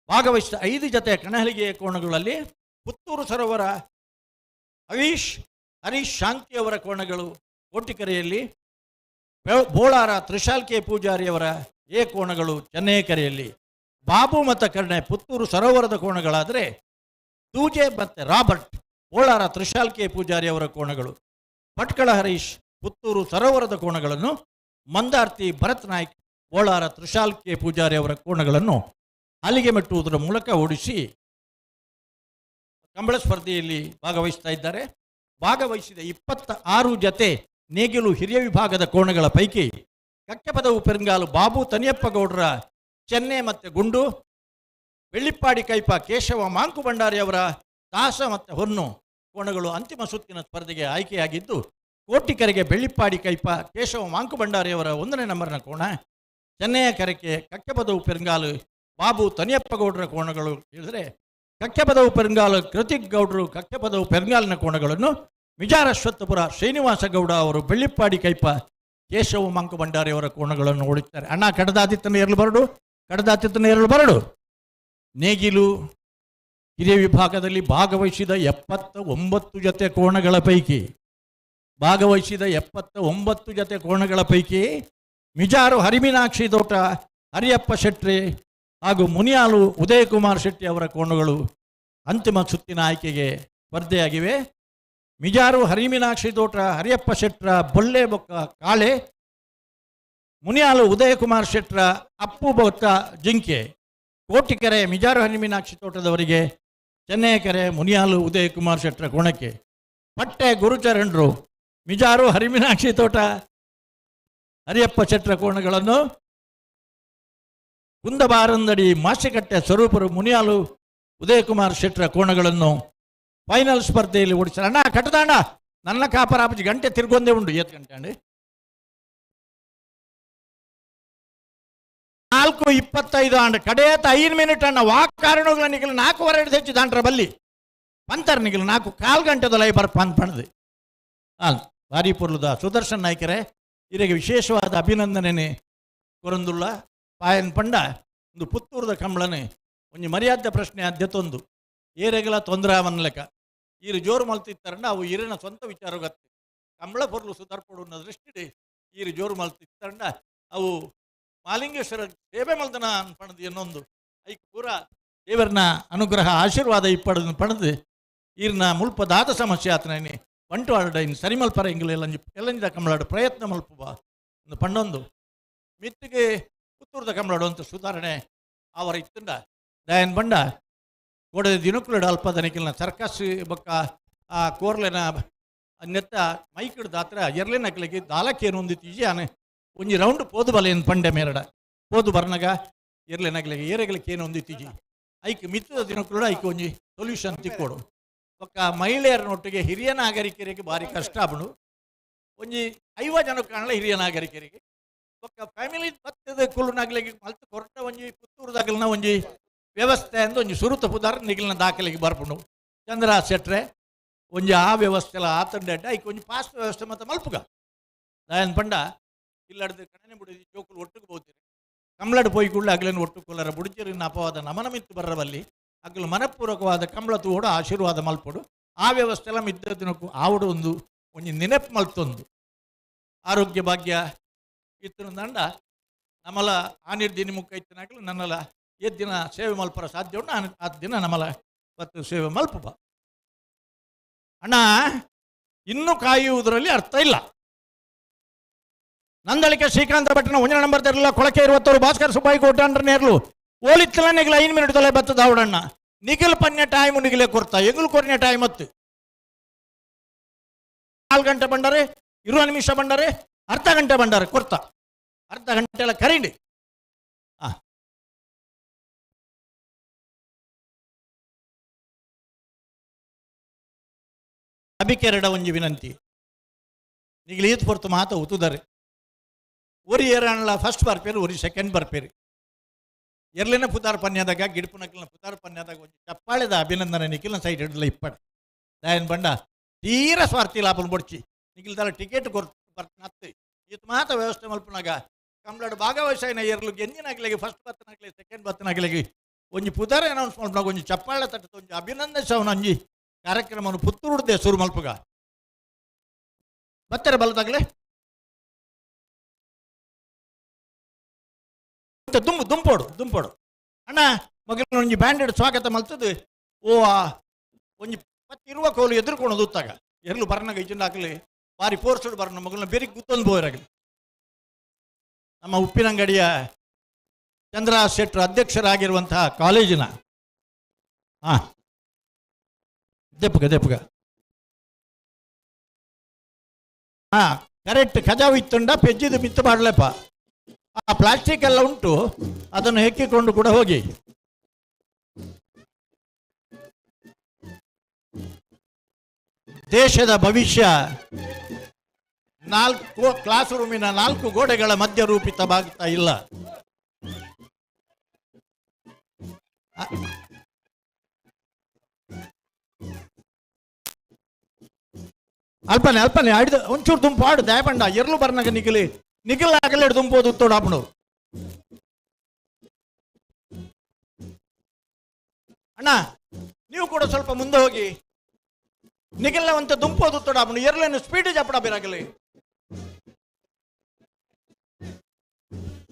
ಭಾಗವಹಿಸಿದ 5 ಜತೆ ಕಣಹಲಿಗೆಯ ಕೋಣಗಳಲ್ಲಿ ಪುತ್ತೂರು ಸರೋವರ ಹರೀಶ್ ಶಾಂತಿಯವರ ಕೋಣಗಳು ಕೋಟಿಕರೆಯಲ್ಲಿ, ಬೋಳಾರ ತ್ರಿಶಾಲ್ಕೆ ಪೂಜಾರಿಯವರ ಎ ಕೋಣಗಳು ಚೆನ್ನೈಕರೆಯಲ್ಲಿ, ಬಾಬು ಮತ್ತು ಕರ್ಣೆ ಪುತ್ತೂರು ಸರೋವರದ ಕೋಣಗಳಾದರೆ ದೂಜೆ ಮತ್ತು ರಾಬರ್ಟ್ ಬೋಳಾರ ತ್ರಿಶಾಲ್ಕೆ ಪೂಜಾರಿಯವರ ಕೋಣಗಳು, ಭಟ್ಕಳ ಹರೀಶ್ ಪುತ್ತೂರು ಸರೋವರದ ಕೋಣಗಳನ್ನು, ಮಂದಾರ್ತಿ ಭರತ್ ನಾಯ್ಕ್ ಬೋಳಾರ ತ್ರಿಶಾಲ್ ಕೆ ಪೂಜಾರಿ ಅವರ ಕೋಣಗಳನ್ನು ಹಲಿಗೆ ಮೆಟ್ಟುವುದರ ಮೂಲಕ ಓಡಿಸಿ ಕಂಬಳ ಸ್ಪರ್ಧೆಯಲ್ಲಿ ಭಾಗವಹಿಸ್ತಾ ಇದ್ದಾರೆ. ಭಾಗವಹಿಸಿದ 26 ಜತೆ ನೇಗಿಲು ಹಿರಿಯ ವಿಭಾಗದ ಕೋಣಗಳ ಪೈಕಿ ಕಕ್ಕೆಪದವು ಪೆರಂಗಾಲು ಬಾಬು ತನಿಯಪ್ಪಗೌಡರ ಚೆನ್ನೆ ಮತ್ತು ಗುಂಡು, ಬೆಳ್ಳಿಪ್ಪಾಡಿ ಕೈಪ ಕೇಶವ ಮಾಂಕು ಭಂಡಾರಿ ಅವರ ತಾಸ ಮತ್ತು ಹೊನ್ನು ಕೋಣಗಳು ಅಂತಿಮ ಸುತ್ತಿನ ಸ್ಪರ್ಧೆಗೆ ಆಯ್ಕೆಯಾಗಿದ್ದು, ಕೋಟಿಕರೆಗೆ ಬೆಳ್ಳಿಪ್ಪಾಡಿ ಕೈಪ ಕೇಶವ ಮಾಂಕು ಭಂಡಾರಿಯವರ 1ನೇ ನಂಬರ್ನ ಕೋಣ, ಚೆನ್ನೈಯ ಕರೆಗೆ ಕಕ್ಕೆಪದವು ಪೆರಂಗಾಲು ಬಾಬು ತನಿಯಪ್ಪಗೌಡರ ಕೋಣಗಳು ಹೇಳಿದರೆ ಕಕ್ಕೆಪದವು ಪೆರಂಗಾಲು ಕೃತಿಕ್ ಗೌಡರು ಕಕ್ಕೆಪದವು ಪೆರಂಗಾಲಿನ ಕೋಣಗಳನ್ನು, ಮಿಜಾರಶ್ವತ್ಥಪುರ ಶ್ರೀನಿವಾಸ ಗೌಡ ಅವರು ಬೆಳ್ಳಿಪ್ಪಾಡಿ ಕೈಪ ಕೇಶವ ಮಂಕು ಭಂಡಾರಿಯವರ ಕೋಣಗಳನ್ನು ಓಡಿಸ್ತಾರೆ. ಅಣ್ಣ ಕಡದಾದಿತ್ತನ ಎರಳು ಬರಡು, ಕಡದಾದಿತ್ತನ ಎರಳು ಬರಡು. ನೇಗಿಲು ಹಿರಿಯ ವಿಭಾಗದಲ್ಲಿ ಭಾಗವಹಿಸಿದ 79 ಜತೆ ಕೋಣಗಳ ಪೈಕಿ ಭಾಗವಹಿಸಿದ 79 ಜತೆ ಕೋಣಗಳ ಪೈಕಿ ಮಿಜಾರು ಹರಿಮೀನಾಕ್ಷಿ ತೋಟ ಹರಿಯಪ್ಪ ಶೆಟ್ಟಿ ಹಾಗೂ ಮುನಿಯಾಲು ಉದಯಕುಮಾರ್ ಶೆಟ್ಟಿ ಅವರ ಕೋಣಗಳು ಅಂತಿಮ ಸುತ್ತಿನ ಆಯ್ಕೆಗೆ ಸ್ಪರ್ಧೆಯಾಗಿವೆ. ಮಿಜಾರು ಹರಿಮೀನಾಕ್ಷಿ ತೋಟ ಹರಿಯಪ್ಪ ಶೆಟ್ಟರ ಬೊಳ್ಳೆ ಬೊಕ್ಕ ಕಾಳೆ, ಮುನಿಯಾಲು ಉದಯಕುಮಾರ್ ಶೆಟ್ಟರ ಅಪ್ಪು ಬೊಕ್ಕ ಜಿಂಕೆ, ಕೋಟಿಕೆರೆ ಮಿಜಾರು ಹರಿಮೀನಾಕ್ಷಿ ತೋಟದವರಿಗೆ ಚೆನ್ನೈಕೆರೆ ಮುನಿಯಾಲು ಉದಯಕುಮಾರ್ ಶೆಟ್ಟರ ಕೋಣಕ್ಕೆ, ಪಟ್ಟೆ ಗುರುಚರಣರು ಮಿಜಾರು ಹರಿಮೀನಾಕ್ಷಿ ತೋಟ ಹರಿಯಪ್ಪ ಶೆಟ್ಟರ ಕೋಣಗಳನ್ನು, ಕುಂದಬಾರಂದಡಿ ಮಾಸಿಕಟ್ಟೆ ಸ್ವರೂಪರು ಮುನಿಯಾಲು ಉದಯಕುಮಾರ್ ಶೆಟ್ಟರ ಕೋಣಗಳನ್ನು ಫೈನಲ್ ಸ್ಪರ್ಧೆಯಲ್ಲಿ ಓಡಿಸ್ತಾರೆ. ಅಣ್ಣ ಕಟ್ಟದಾಣ ನನ್ನ ಕಾಪರಾಪಜಿ ಗಂಟೆ ತಿರ್ಗೊಂದೇ ಉಂಡು ಏತ್ ಗಂಟೆ ಅಂడి 4:25 ಅಂಡ ಕಡೆಯತ 5 ಮಿನಿಟ್ ಅಣ್ಣ ವಾಕ್ ಕಾರಣಗಳ ನಿಗಲು 4:15 ಹೆಚ್ಚು ದಾಂಟ್ರ ಬಲ್ಲಿ ಪಂತರ್ ನಿಗಲು 4.25 ಗಂಟೆದೊಲೈ ಬರ್ ಪಂತ್ ಪಣದು ಅಲ್ ಭಾರಿ ಪೊರ್ಲುದ ಸುದರ್ಶನ್ ನಾಯ್ಕರೇ ಇರೆಗೆ ವಿಶೇಷವಾದ ಅಭಿನಂದನೆ ಕೊರಂದುಳ್ಳ ಪಾಯನ್ ಪಂಡ ಒಂದು ಪುತ್ತೂರದ ಕಂಬಳನೆ ಒಂಜಿ ಮರ್ಯಾದೆ ಪ್ರಶ್ನೆ ಆದ್ಯತೊಂದು ಏರೆಗಲ ತೊಂದರೆ ಅವನ್ ಲೆಕ್ಕ ಈರು ಜೋರು ಮಲ್ತಿತ್ತಾರಂಡ ಅವು ಈರಿನ ಸ್ವಂತ ವಿಚಾರ ಗತ್ತೆ ಕಂಬಳ ಪೊರ್ಲು ಸುಧಾರ್ಪಡು ಅನ್ನೋ ದೃಷ್ಟಿಡಿ ಈರು ಜೋರು ಮಲ್ತಿತ್ತಾರಂಡ ಅವು ಮಾಲಿಂಗೇಶ್ವರ ಸೇವೆ ಮಲ್ದನ ಪಣದು ಎನ್ನೊಂದು ಐಕ್ ಪೂರ ದೇವರನ ಅನುಗ್ರಹ ಆಶೀರ್ವಾದ ಇಪ್ಪಡದು ಪಣದು ಈರ್ನ ಮುಲ್ಪ ದಾದ ಸಮಸ್ಯೆ ಆತನೇ ಬಂಟು ಆಡ ಇನ್ನು ಸರಿಮಲ್ಪರ ಇಂಗ್ಲ ಎಲ್ಲಂಜಿ ಎಲ್ಲಂಜಿದ ಕಂಬಳಾಡು ಪ್ರಯತ್ನ ಮಲ್ಪುವ ಒಂದು ಪಣ್ಣೊಂದು ಮಿತ್ತಿಗೆ ಪುತ್ತೂರದ ಕಂಬಳಾಡು ಅಂತ ಸುಧಾರಣೆ ಅವರ ಇತ್ತಂಡ ದಯನ್ ಬಂಡ ಕೋಡೆ ದಿನಕ್ಕುಲಡು ಅಲ್ಪ ದನಿಕಿಲ್ನ ಸರ್ಕಸ್ ಬೊಕ್ಕ ಆ ಕೋರ್ಲೆನ ನೆತ್ತ ಮೈಕಿಡ್ದ ಹತ್ರ ಎರ್ಲೆನ ಅಕ್ಲೆಗೆ ದಾಲಕ್ಕೇನು ಒಂದು ಈಜಾನೆ ಒಂಜಿ ರೌಂಡ್ ಪೋದು ಬಲೇನು ಪಂಡೆ ಮೇರಡ ಪೋದು ಬರ್ನಗ ಎರ್ಲೆನಗ್ಲಿಗೆ ಏರೆಗ್ಲಿಕ್ಕೆ ಏನು ಒಂದು ಇತ್ತೀಜಿ ಐಕ್ ಮಿತ್ತದ ದಿನಕ್ಕುಲಡು ಐಕ್ ಒಂಜಿ ಸೊಲ್ಯೂಷನ್ ತಿಕ್ಕೋಡು ಬೊಕ್ಕ ಮಹಿಳೆಯರನೊಟ್ಟಿಗೆ ಹಿರಿಯ ನಾಗರಿಕರಿಗೆ ಭಾರಿ ಕಷ್ಟ ಆಪುಂಡು ಒಂಜಿ 50 ಜನ ಕಾಣಲ ಹಿರಿಯ ನಾಗರಿಕರಿಗೆ ಬೊಕ್ಕ ಫ್ಯಾಮಿಲಿ ಬತ್ತದ ಕುಲ್ಲುನಾಗ್ಲಿಗೆ ಮಲ್ತು ಕೊರಟ ಒಂಜಿ ಪುತ್ತೂರುದಾಗಲಿನ ಒಂಜಿ ವ್ಯವಸ್ಥೆ ಅಂದು ಒಂಜಿ ಸುರುತ ಪುದಾರ್ ನಿಗಿಲಿನ ದಾಖಲೆಗೆ ಬರ್ಪುಂಡು ಚಂದ್ರ ಶೆಟ್ರೆ ಒಂಜಿ ಆ ವ್ಯವಸ್ಥೆ ಎಲ್ಲ ಆತಂಡೆ ಐಕ್ ಒಂಜಿ ಪಾಸ್ ವ್ಯವಸ್ಥೆ ಮತ್ತು ಮಲ್ಪುಗ ದಯನ್ ಪಂಡ ಇಲ್ಲಡ್ದು ಕಣನೆ ಬುಡಿದಿ ಜೋಕುಲು ಒಟ್ಟುಗೆ ಹೋಗ್ತೀರಿ ಕಮ್ಲಡ್ ಪೋಯಿ ಕೂಡಲೇ ಅಗ್ಲೇನು ಒಟ್ಟು ಕುಲ್ಲರ ಬುಡಿಚಿರಿನ ಅಪವಾದ ನಮನ ಮಿತ್ತು ಬರಬಲ್ಲಿ ಅಗ್ಲು ಮನಪೂರ್ವಕವಾದ ಕಂಬಳ ತೂಡು ಆಶೀರ್ವಾದ ಮಲ್ಪೊಡು ಆ ವ್ಯವಸ್ಥೆ ಎಲ್ಲ ಮಿದ್ದ ದಿನಕ್ಕೂ ಆವಡು ಒಂದು ಒಂಜಿ ನೆನಪು ಮಲ್ತೊಂದು ಆರೋಗ್ಯ ಭಾಗ್ಯ ಇತ್ತಿನ ದಂಡ ನಮ್ಮಲ ಆನಿರ್ ಮುಕ್ಕ ಇತ್ತಿನಾಗಲು ನನ್ನಲ ಎದ್ದಿನ ಸೇವೆ ಮಲ್ಪರ ಸಾಧ್ಯ ಉಂಟು ಆ ದಿನ ನಮ್ಮಲ ಮತ್ತು ಸೇವೆ ಮಲ್ಪುಬ ಅಣ್ಣ ಇನ್ನೂ ಕಾಯುವುದರಲ್ಲಿ ಅರ್ಥ ಇಲ್ಲ. ನಂದಳಿಕೆ ಶ್ರೀಕಾಂತ ಭಟ್ಟನ 1ನೇ ನಂಬರ್ ತೆರಲಿಲ್ಲ ಕೊಳಕೆ ಇರುವತ್ತವರು ಭಾಸ್ಕರ್ ಸುಬ್ಬಾಯಿ ಕೋಟಾಂಡ್ರ ನೇರ್ಲು ಓಲಿತ್ತಲ ನಿಗಲ 5 ಮಿನಿಟ್ ತೊಲೆ ಬತ್ತದ ಅವಡಣ್ಣ ನಿಗಲ್ ಪನ್ಯ ಟೈಮ್ ನಿಗಲೆ ಕೊರ್ತ ಎಗುಲು ಕೊರ್ನೆ ಟೈಮ್ ಹತ್ತು 4 ಗಂಟೆ ಬಂಡರೆ 20 ನಿಮಿಷ ಬಂಡರೆ ಅರ್ಧ ಗಂಟೆ ಬಂಡಾರೆ ಕೊರ್ತ ಅರ್ಧ ಗಂಟೆ ಎಲ್ಲ ಕರೀಂಡಿ ಅಬಿಕೆರಡ ಒಂಜಿ ವಿನಂತಿ ನಿಗಲ ಈತ್ ಪೊರ್ತು ಮಾತ ಉತುದರೆ ಒರಿ ಏರಣ್ಲ ಫಸ್ಟ್ ಬರ್ಪೇರು ಒರಿ ಸೆಕೆಂಡ್ ಬರ್ಪೇರು ಎರ್ಲಿನ ಪುತಾರ್ ಪನ್ಯದಾಗ ಗಿಡ್ಪುನಕ್ಲಿನ ಪುತಾರ್ ಪನ್ಯದಾಗ ಒಂಜಿ ಚಪ್ಪಾಳೆದ ಅಭಿನಂದನೆ ನಿಖಿಲ್ನ ಸೈಡ್ ಹಿಡ್ಲ ಇಪ್ಪಡ ದಯನ್ ಬಂಡ ತೀರ ಸ್ವಾರ್ಥಿ ಲಾಪನ ಬೊಡ್ಚಿ ನಿಖಿಲ್ ಟಿಕೆಟ್ ಕೊರ್ ನತ್ತು ಈತ್ ಮಾತ ವ್ಯವಸ್ಥೆ ಮಲ್ಪನಾಗ ಕಂಬ್ಲಾಡು ಭಾಗವಹಿಸಾಯಿನ ಎರ್ಲು ಗೆಂಜಿನಾಗ್ಲಿಗೆ ಫಸ್ಟ್ ಬತ್ತನಾಗ್ಲಿ ಸೆಕೆಂಡ್ ಬತ್ತನಾಗ್ಲಿಗೆ ಒಂಜಿ ಪುದಾರ ಅನೌನ್ಸ್ ಮಲ್ಪನಾಗ ಒಂಜಿ ಚಪ್ಪಾಳೆ ತಟ್ಟದ ಒಂಜಿ ಅಭಿನಂದನೆ ಒಂಜಿ ಕಾರ್ಯಕ್ರಮವನ್ನು ಪುತ್ತೂರುಡ್ದೆ ಸುರು ಮಲ್ಪುಗ ಬತ್ತರ ಬಲದಾಗಲೇ ದುಂಬು ದುಂಪೋಡು ದುಂಪೋಡು ಅಣ್ಣ ಮಗನ ಒಂಜಿ ಬ್ಯಾಂಡೆಡ್ ಸ್ವಾಗತ ಮಲ್ತದು ಓ ಆ ಒಂಜಿ ಪತ್ತಿರುವ ಕೋಲು ಎದುರ್ಕೊಂಡು ಉತ್ತಾಗ ಎರ್ಲು ಬರ್ನಗ ಇಜ್ಜಂಡ ಹಾಕಲಿ ಬಾರಿ ಫೋರ್ಸ್ಡ್ ಬರೋಣ ಮಗಳನ್ನ ಬೇರೆ ಗುತ್ತೊಂದು ಪೋಯಿರಾಗಲಿ. ನಮ್ಮ ಉಪ್ಪಿನಂಗಡಿಯ ಚಂದ್ರ ಶೆಟ್ಟರು ಅಧ್ಯಕ್ಷರಾಗಿರುವಂತಹ ಕಾಲೇಜಿನ ಹಾಂ ದೆಪ್ಪಗ ದೆಪ್ಪಗ ಹಾಂ ಕರೆಕ್ಟ್ ಖಜಾವು ಇತ್ತುಂಡ ಪೆಜ್ಜಿದು ಮಿತ್ತು ಮಾಡಲೆಪ್ಪ. ಆ ಪ್ಲಾಸ್ಟಿಕ್ ಎಲ್ಲ ಉಂಟು, ಅದನ್ನು ಹೆಕ್ಕಿಕೊಂಡು ಕೂಡ ಹೋಗಿ. ದೇಶದ ಭವಿಷ್ಯ 4 ಕ್ಲಾಸ್ ರೂಮಿನ 4 ಗೋಡೆಗಳ ಮಧ್ಯ ರೂಪಿತವಾಗ್ತಾ ಇಲ್ಲ. ಅಲ್ಪನೆ ಅಲ್ಪನೆ ಆಡಿದ ಒಂಚೂರು ದುಂಪು ಆಡು ದಯಪಂಡ ಎರ್ಲು ಬರ್ನಾಗ ನಿಗಲಿ ನಿಗಲ್ ಆಗಲೇ ದುಂಪೋದು ಉತ್ತೋಡು ಅಣ್ಣ. ನೀವು ಕೂಡ ಸ್ವಲ್ಪ ಮುಂದೆ ಹೋಗಿ ನಿಗಲ್ನ ಒಂತ ದುಂಪೋದು ಉತ್ತೋಡಾಪಣು ಎರ್ಲೇನು ಸ್ಪೀಡ್ ಜಪಡ ಬೇರಾಗಲಿ.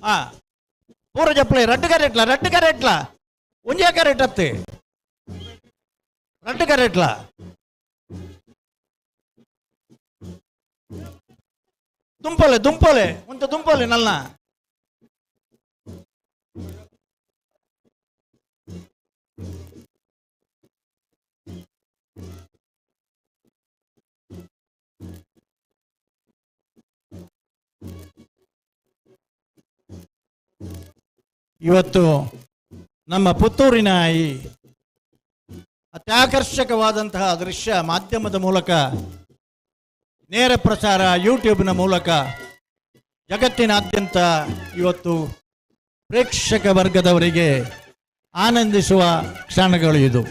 ಹಾ ಪೂರ ಜಪ್ಲೆ ರಡ್ಡು ಕರೆಟ್ಲ ರಡ್ಡು ಕರೆಟ್ಲ ಒಂಜೇ ಕರೆಟ್ ಅತ್ತೆ ರಡ್ಡು ಕರೆಟ್ಲ. ದುಂಪೋಲೆ ದುಂಪೋಲೆ ಒಂತ ದುಂಪೋಲೆ ನಲ್ಲ. ಇವತ್ತು ನಮ್ಮ ಪುತ್ತೂರಿನ ಈ ಅತ್ಯಾಕರ್ಷಕವಾದಂತಹ ದೃಶ್ಯ ಮಾಧ್ಯಮದ ಮೂಲಕ ನೇರ ಪ್ರಸಾರ ಯೂಟ್ಯೂಬ್ನ ಮೂಲಕ ಜಗತ್ತಿನಾದ್ಯಂತ ಇವತ್ತು ಪ್ರೇಕ್ಷಕ ವರ್ಗದವರಿಗೆ ಆನಂದಿಸುವ ಕ್ಷಣಗಳು ಇದು.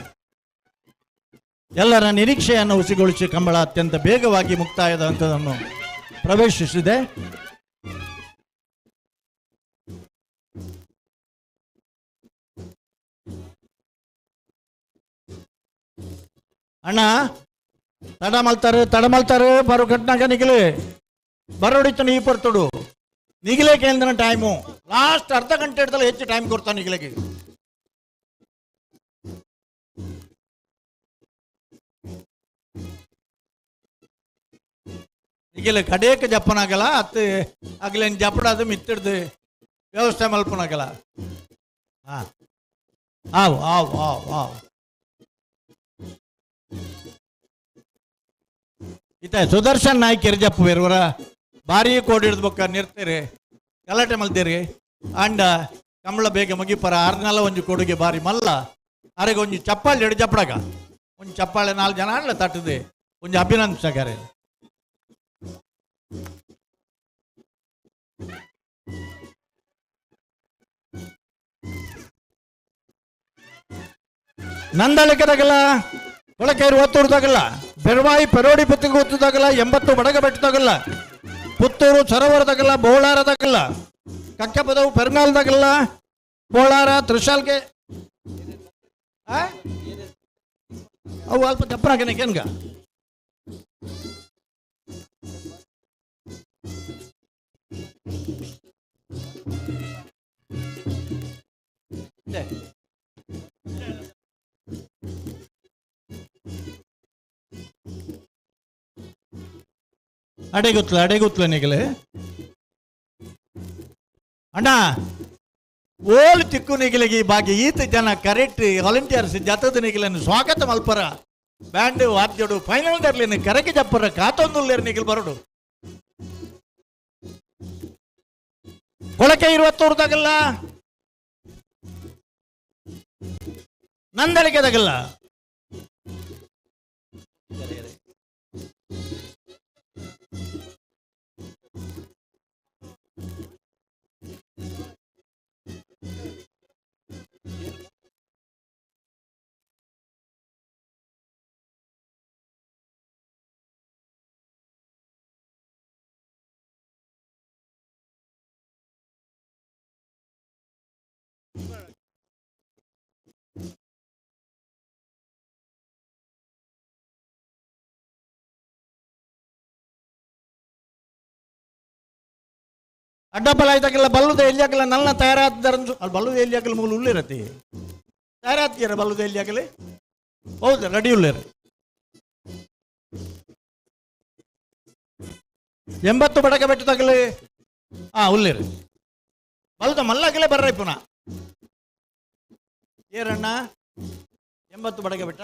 ಎಲ್ಲರ ನಿರೀಕ್ಷೆಯನ್ನು ಹುಸಿಗೊಳಿಸಿ ಕಂಬಳ ಅತ್ಯಂತ ಬೇಗವಾಗಿ ಮುಕ್ತಾಯದ ಹಂತವನ್ನು ಪ್ರವೇಶಿಸಿದೆ. ಅಣ್ಣ ತಡ ಮಲ್ತಾರೆ ತಡ ಮಲ್ತಾರೆ ಬರೋ ಕಟ್ನಾಗ ನಿಗಲಿ ಬರೋಡಿತ್ತು ನೀ ಪರ್ತೋಡು ನಿಗಲೇ ಕೇಂದ್ರ ಟೈಮು ಲಾಸ್ಟ್ ಅರ್ಧ ಗಂಟೆ ಹಿಡ್ದಲ್ಲ ಹೆಚ್ಚು ಟೈಮ್ ಕೊಡ್ತಾನೆ ನಿಗಲಿಗೆ. ನಿಗಲ ಕಡೇಕ ಜಪ್ಪನಾಗಲ್ಲ ಅತ್ತ ಆಗ್ಲೇನು ಜಪ್ಪಡಾದ ಮಿತ್ತಿಡ್ದು ವ್ಯವಸ್ಥೆ ಮಲ್ಪನಾಗಲ್ಲ. ಹಾಂ ಆವ್ ಆವ್ ಆವ್ ಆವ್ ಇತ್ತ ಸುದರ್ಶನ್ ನಾಯ್ಕ ಎರ್ಜಪ್ಪ ಬೇರ್ವರ ಭಾರಿ ಕೋಡಿ ಹಿಡ್ದು ನಿರ್ತೀರಿ ಗಲಾಟೆ ಮಲ್ತೀರಿ ಅಂಡ ಕಂಬಳ ಬೇಗ ಮುಗಿಪರ ಆರ್ನಲ್ಲ ಒಂಜಿ ಕೊಡುಗೆ ಬಾರಿ ಮಲ್ಲ ಅರೆಗೆ ಒಂಜಿ ಚಪ್ಪಾಳೆ ಎಡು ಜಪ್ಪಡಗ ಒಂಜಿ ಚಪ್ಪಾಳೆ 4 ಜನ ಅಲ್ಲ ತಟ್ಟದೆ ಒಂಜಿ ಅಭಿನಂದಿಸಗಾರೆ. ನಂದಳಿಕದಾಗಲ್ಲ ಕೊಳಕೈರು ಒತ್ತೂರ್ದಾಗಲ್ಲ ಬೆರ್ವಾಯಿ ಪೆರೋಡಿ ಪುತ್ತಿಗೆ ಒತ್ತದಾಗಲ್ಲ 80 ಬಡಗ ಬೆಟ್ಟದಾಗಲ್ಲ ಪುತ್ತೂರು ಸರೋವರದಾಗಲ್ಲ ಬೋಳಾರದಾಗಲ್ಲ ಕಕ್ಕಪದವು ಪೆರ್ನಾಲ್ದಾಗಲ್ಲ ಬೋಳಾರ ತ್ರಿಶಾಲ್ಗೆ ಅವು ಅಲ್ಪ ಚಪ್ಪನಾಗನೇಕೇನ್ಗ ಅಡೆಗುತ್ತಲ ಅಡೆಗುತ್ತಲ ನಿಗಲೆ ಅಣ್ಣ ಓಲ್ ತಿಕ್ಕು ನಿಗಲಿಗೆ ಬಾಗಿ ಈತ ಜನ ಕರೆಕ್ಟ್ ವಾಲಂಟಿಯರ್ಸ್ ಜತದ ನಿಗಲನ್ನು ಸ್ವಾಗತ ಮಲ್ಪರ ಬ್ಯಾಂಡ್ ವಾದ್ಯಡು ಫೈನಲ್ ದರ್ಲಿನ ಕರೆಗೆ ಜಪ್ಪರ ಕಾತೊಂದುಲ್ಲೇರು ನಿಗಲ್ ಬರಡು ಕೊಳಕೆ ಇರುವತ್ತೂರ್ದಾಗಲ್ಲ ನಂದಳಿಕೆದಾಗಲ್ಲ ಅಡ್ಡಪ್ಪಲ ಆಯ್ತಾಕಿಲ್ಲ ಬಲ್ಲುದ ಎಲ್ಲಿ ಹಾಕಲ್ಲ ನನ್ನ ತಯಾರಾದ ಅಲ್ಲಿ ಬಲ್ಲುದ ಎಲ್ಲಿ ಹಾಕಲು ಮೂಲ ಉಳ್ಳಿರತಿ ತಯಾರಾತ್ತೀರ ಬಲ್ಲುದ ಎಲ್ಲಿ ಹಾಕಲಿ ಹೌದು ರೆಡಿ ಉಳ್ಳೇರ. 80 ಬಡಕ ಬೆಟ್ಟು ತಗಲಿ ಉಲ್ಲೇರು ಬಲ್ದ ಮಲ್ಲಗಲೇ ಬರ್ರ ಪುನಃ ಏರಣ್ಣ 80 ಬಡಕ ಬೆಟ್ಟ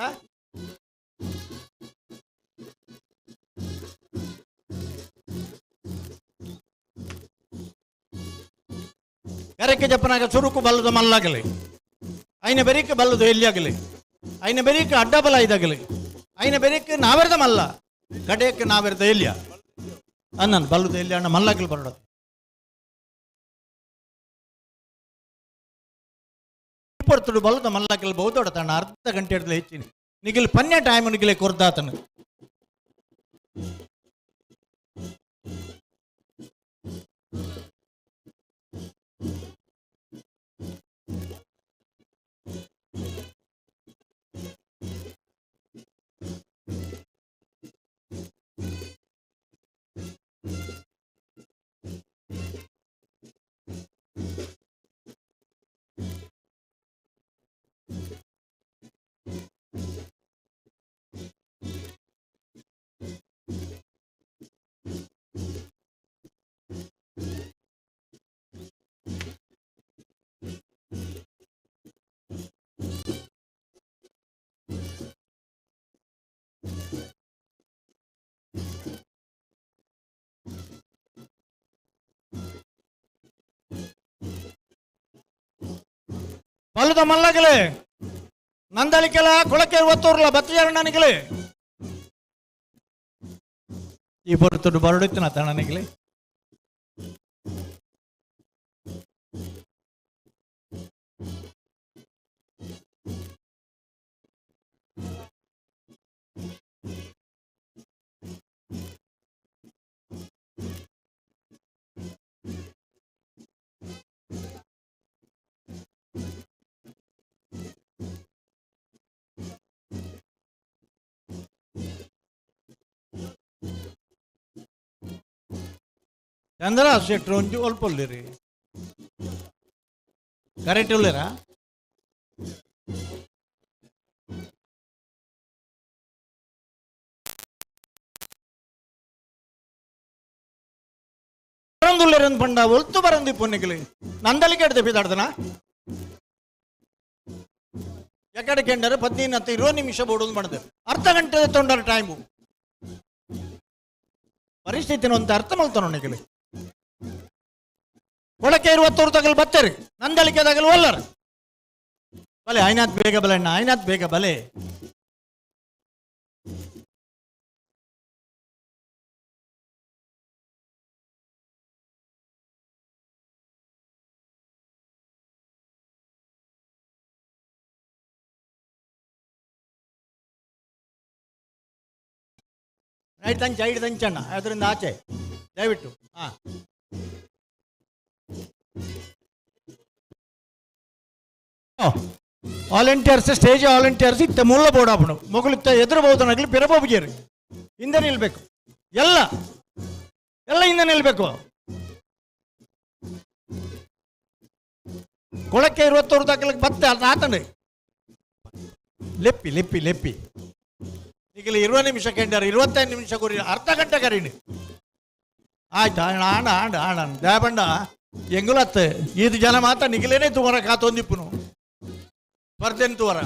ಕರೆಕ್ಕೆ ಜಪ್ಪನಾಗ ಚುರುಕು ಬಲ್ಲದ ಮಲ್ಲಾಗಲಿ ಐನ ಬೆರಿಕೆ ಬಲ್ಲದು ಎಲ್ಲಿಯಾಗಲಿ ಐನ ಬೆರಿಕೆ ಅಡ್ಡಬಲ ಇದಾಗಲಿ ಐನ ಬೆರಿಕೆ ನಾವೆರ್ದ ಮಲ್ಲ ಕಡೆಯಕ್ಕೆ ನಾವೆರ್ದ ಎಲ್ಲಿಯ ಅನ್ನನ್ ಬಲ್ಲದ ಎಲ್ಲಿ ಅಣ್ಣ ಮಲ್ಲಾಗಲಿ ಬರೋದು ಪೊರ್ತುಡು ಬಲ್ಲದ ಮಲ್ಲಾಗಲಿ ಬಹುದೊಡ ತಣ್ಣ ಅರ್ಧ ಗಂಟೆ ಹಿಡಿದು ಹೆಚ್ಚಿನಿ ನಿಗಿಲ್ ಪನ್ಯ ಟೈಮ್ ನಿಗಿಲೆ ಕೊರ್ದಾತನು ಬಲ್ಲದ ಮಲ್ಲಗಲೆ ನಂದಳಿಕೆಲ ಕೊಳಕೆ ಒತ್ತೂರ್ಲ ಬತ್ತಿಯಾರ ನನಗಲೆ ಈ ಬರುತ್ತುಡು ಬರಡುತ್ತಿನ ತಣ್ಣನಿಗಲೆ ಚಂದ್ರ ಶೆಟ್ರು ಒಂಜಿ ಒಲ್ಪೊಲ್ಲಿರಿ ಕರೆಕ್ಟ್ ಉಲ್ಲೇರಾ ಬರಂದುಲ್ಲೇರಂದು ಪಂಡ ಒಲ್ತು ಬರಂದಿ ಪೊನ್ನಿಗಲಿ ನಂದಲಿಗೆ ಎಡ್ದೆ ಪಿದಾಡ್ದನ ಎಕಡೆ ಕೆಂಡರೆ 15 ಹತ್ತು 20 ನಿಮಿಷ ಬೋಡೊಂದು ಮಾಡಿದೆ ಅರ್ಧ ಗಂಟೆ ತೊಂಡರ ಟೈಮು ಪರಿಸ್ಥಿತಿನ ಒಂದು ಅರ್ಥ ಮಲ್ತಾನ ನಿಗಲಿ ಕೊಳಕೆ ಇರುವತ್ತೂರು ತಗಲು ಬತ್ತೇರಿ ನಂದಳಿಕೆ ತಗಲು ಒಲ್ಲರು ಬಲೆ ಐನಾತ್ ಬೇಗ ಬಲೆ ಅಣ್ಣ ಐನಾತ್ ಬೇಗ ಬಲೆ ರೈಟ್ ತಂಚ ಐದು ತಂಚಣ್ಣ ಅದರಿಂದ ಆಚೆ ದಯವಿಟ್ಟು ಹಾಂ ವಾಲಂಟಿಯರ್ಸ್ ಸ್ಟೇಜ್ ವಾಲಂಟಿಯರ್ಸ್ ಇತ್ತ ಮುಲ್ಲ ಬೋರ್ಡ್ ಮೊಗಲಿತ್ತ ಎದುರು ಪಿರಬೋಬುಜೇರಿ ಹಿಂದೆ ನಿಲ್ಬೇಕು ಎಲ್ಲ ಎಲ್ಲ ಹಿಂದೆ ನಿಲ್ಬೇಕು ಕೊಳಕ್ಕೆ ಇರುವತ್ತೂರು ದಾಖಲಕ್ಕೆ ಬತ್ತೆ ಅದು ಆತಂಡೆ ಲೆಪ್ಪಿ ಲೆಪ್ಪಿ ಲೆಪ್ಪಿ ಈಗಲೇ 20 ನಿಮಿಷ ಕೆಂಡಾರ 25 ನಿಮಿಷ ಗುರಿ ಅರ್ಧ ಗಂಟೆ ಕರೀನಿ ಆಯ್ತು ಆಣ ಆಣ ಆಣ ಆಣ ದೇಬಂಡ ಎಂಗುಲತ್ತೆ ಇದು ಜನ ಮಾತ ನಿಗಲೇನೆ ತುವರ ಕಾತೊಂದಿಪ್ಪುನು ಸ್ಪರ್ಧೆನ್ ತುವರ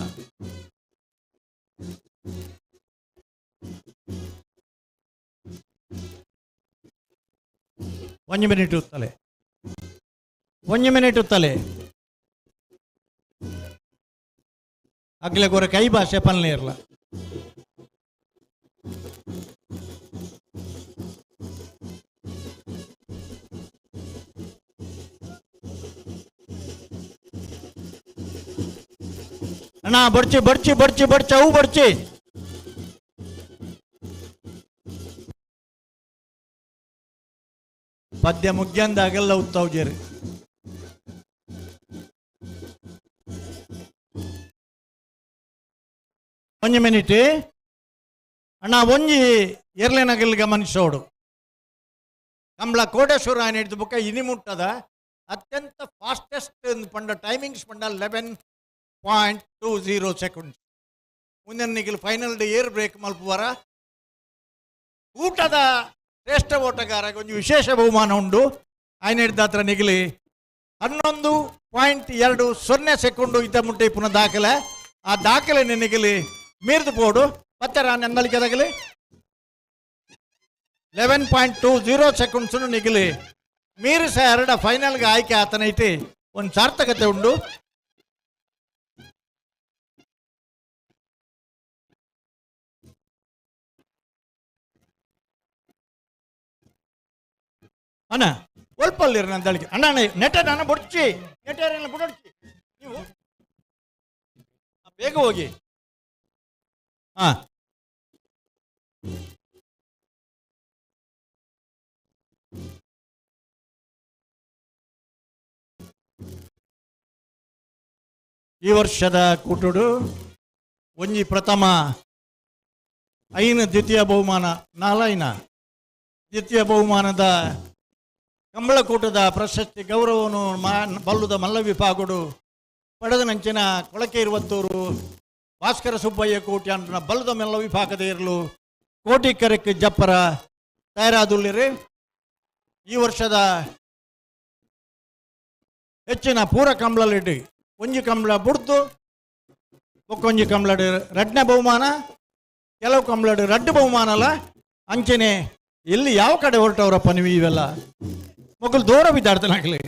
ಒಂಜಿ ಮಿನಿಟ್ ಉತ್ತಲೆ ಒಂಜಿ ಮಿನಿಟ್ ಉತ್ತಲೆ ಅಗ್ಲೆ ಗೊರ ಕೈ ಭಾಷೆ ಪನ್ಲೆ ಇರಲ್ಲ ಅಣ್ಣ ಬಡ್ಚಿ ಬಡ್ಚಿ ಬಡ್ಚಿ ಬಡ್ಚಿ ಅವು ಬಡ್ಚಿ ಪದ್ಯ ಮುಗ್ಯಂದಾಗೆಲ್ಲ ಉತ್ತಾವ್ ಜೇರಿ ಒಂಜಿ ಮಿನಿಟ್ ಅಣ್ಣ ಒಂಜಿ ಎರ್ಲೆನಗಲ್ ಗಮನಿಸೋಡು ಕಂಬಳ ಕೋಟೇಶ್ವರ ಹಿಡಿದು ಬುಕ್ಕ ಇನಿ ಮುಟ್ಟದ ಅತ್ಯಂತ ಫಾಸ್ಟೆಸ್ಟ್ ಪಂಡ ಟೈಮಿಂಗ್ಸ್ ಪಂಡ 11.20 ಸೆಕೆಂಡ್ಸ್ ಮುಂದಿನ ನಿಗಿಲ್ ಫೈನಲ್ ಡೇ ಏರ್ ಬ್ರೇಕ್ ಮಲ್ಪುವರ ಊಟದ ಶ್ರೇಷ್ಠ ಓಟಗಾರ ಒಂಜಿ ವಿಶೇಷ ಬಹುಮಾನ ಉಂಡು. ಆಯ್ನ ಹಿಡ್ದಾತ್ರ ನಿಗಲಿ 11.20 ಸೆಕೆಂಡು ಇದ್ದ ಮುಟ್ಟೆ ಪುನಃ ದಾಖಲೆ. ಆ ದಾಖಲೆ ನಿಗಲಿ ಮೀರ್ದು ಪೋಡು ಪತ್ತರ ನಂದಳಿಕೆದಾಗಲಿ 11.20 ಸೆಕೆಂಡ್ಸ್ ನಿಗಲಿ ಮೀರು ಸಹ ಎರಡ ಫೈನಲ್ಗೆ ಆಯ್ಕೆ ಆತನೈತಿ ಒಂದು ಸಾರ್ಥಕತೆ ಉಂಡು. ಅಣ್ಣ ಒಲ್ಪಲ್ಲಿರ ನಂದಳಿಕೆ ಅಣ್ಣ ನೆಟ ನಾನು ಬುಡ್ಚಿ ನೆಟ ಬುಡೊಡ್ಚಿ ನೀವು ಬೇಗ ಹೋಗಿ. ಹಾ ಈ ವರ್ಷದ ಕೂಟುಡು ಒಂಜಿ ಪ್ರಥಮ ಐನ ದ್ವಿತೀಯ ಬಹುಮಾನ ನಾಲೈನ ದ್ವಿತೀಯ ಬಹುಮಾನದ ಕಂಬಳಕೂಟದ ಪ್ರಶಸ್ತಿ ಗೌರವವನ್ನು ಬಲ್ಲುದ ಮಲ್ಲ ವಿಭಾಗಡು ಪಡೆದ ನಂಚಿನ ಕೊಳಕೆ ಇರುವತ್ತೂರು ಭಾಸ್ಕರ ಸುಬ್ಬಯ್ಯ ಕೋಟಿ ಅಂಟನ ಬಲ್ಲದ ಮಲ್ಲ ವಿಭಾಗದ ಇರಲು ಕೋಟಿ ಕರೆಕ್ ಜಪ್ಪರ ತಯಾರಾದುಲ್ಲಿರಿ. ಈ ವರ್ಷದ ಹೆಚ್ಚಿನ ಪೂರ ಕಂಬಳಲಿಡಿ ಒಂಜಿ ಕಂಬಳ ಬುಡ್ದು ಬೊಕ್ಕೊಂಜಿ ಕಂಬಳಡು ರಡ್ನೇ ಬಹುಮಾನ, ಕೆಲವು ಕಂಬಳಡು ರಡ್ಡು ಬಹುಮಾನ ಅಲ್ಲ. ಅಂಚನೆ ಎಲ್ಲಿ ಯಾವ ಕಡೆ ಹೊರಟವರಪ್ಪ ನೀವು ಇವೆಲ್ಲ ಮಕ್ಕಳು ದೂರ ಬಿದ್ದಾಡ್ತಾನಾಗಲಿ.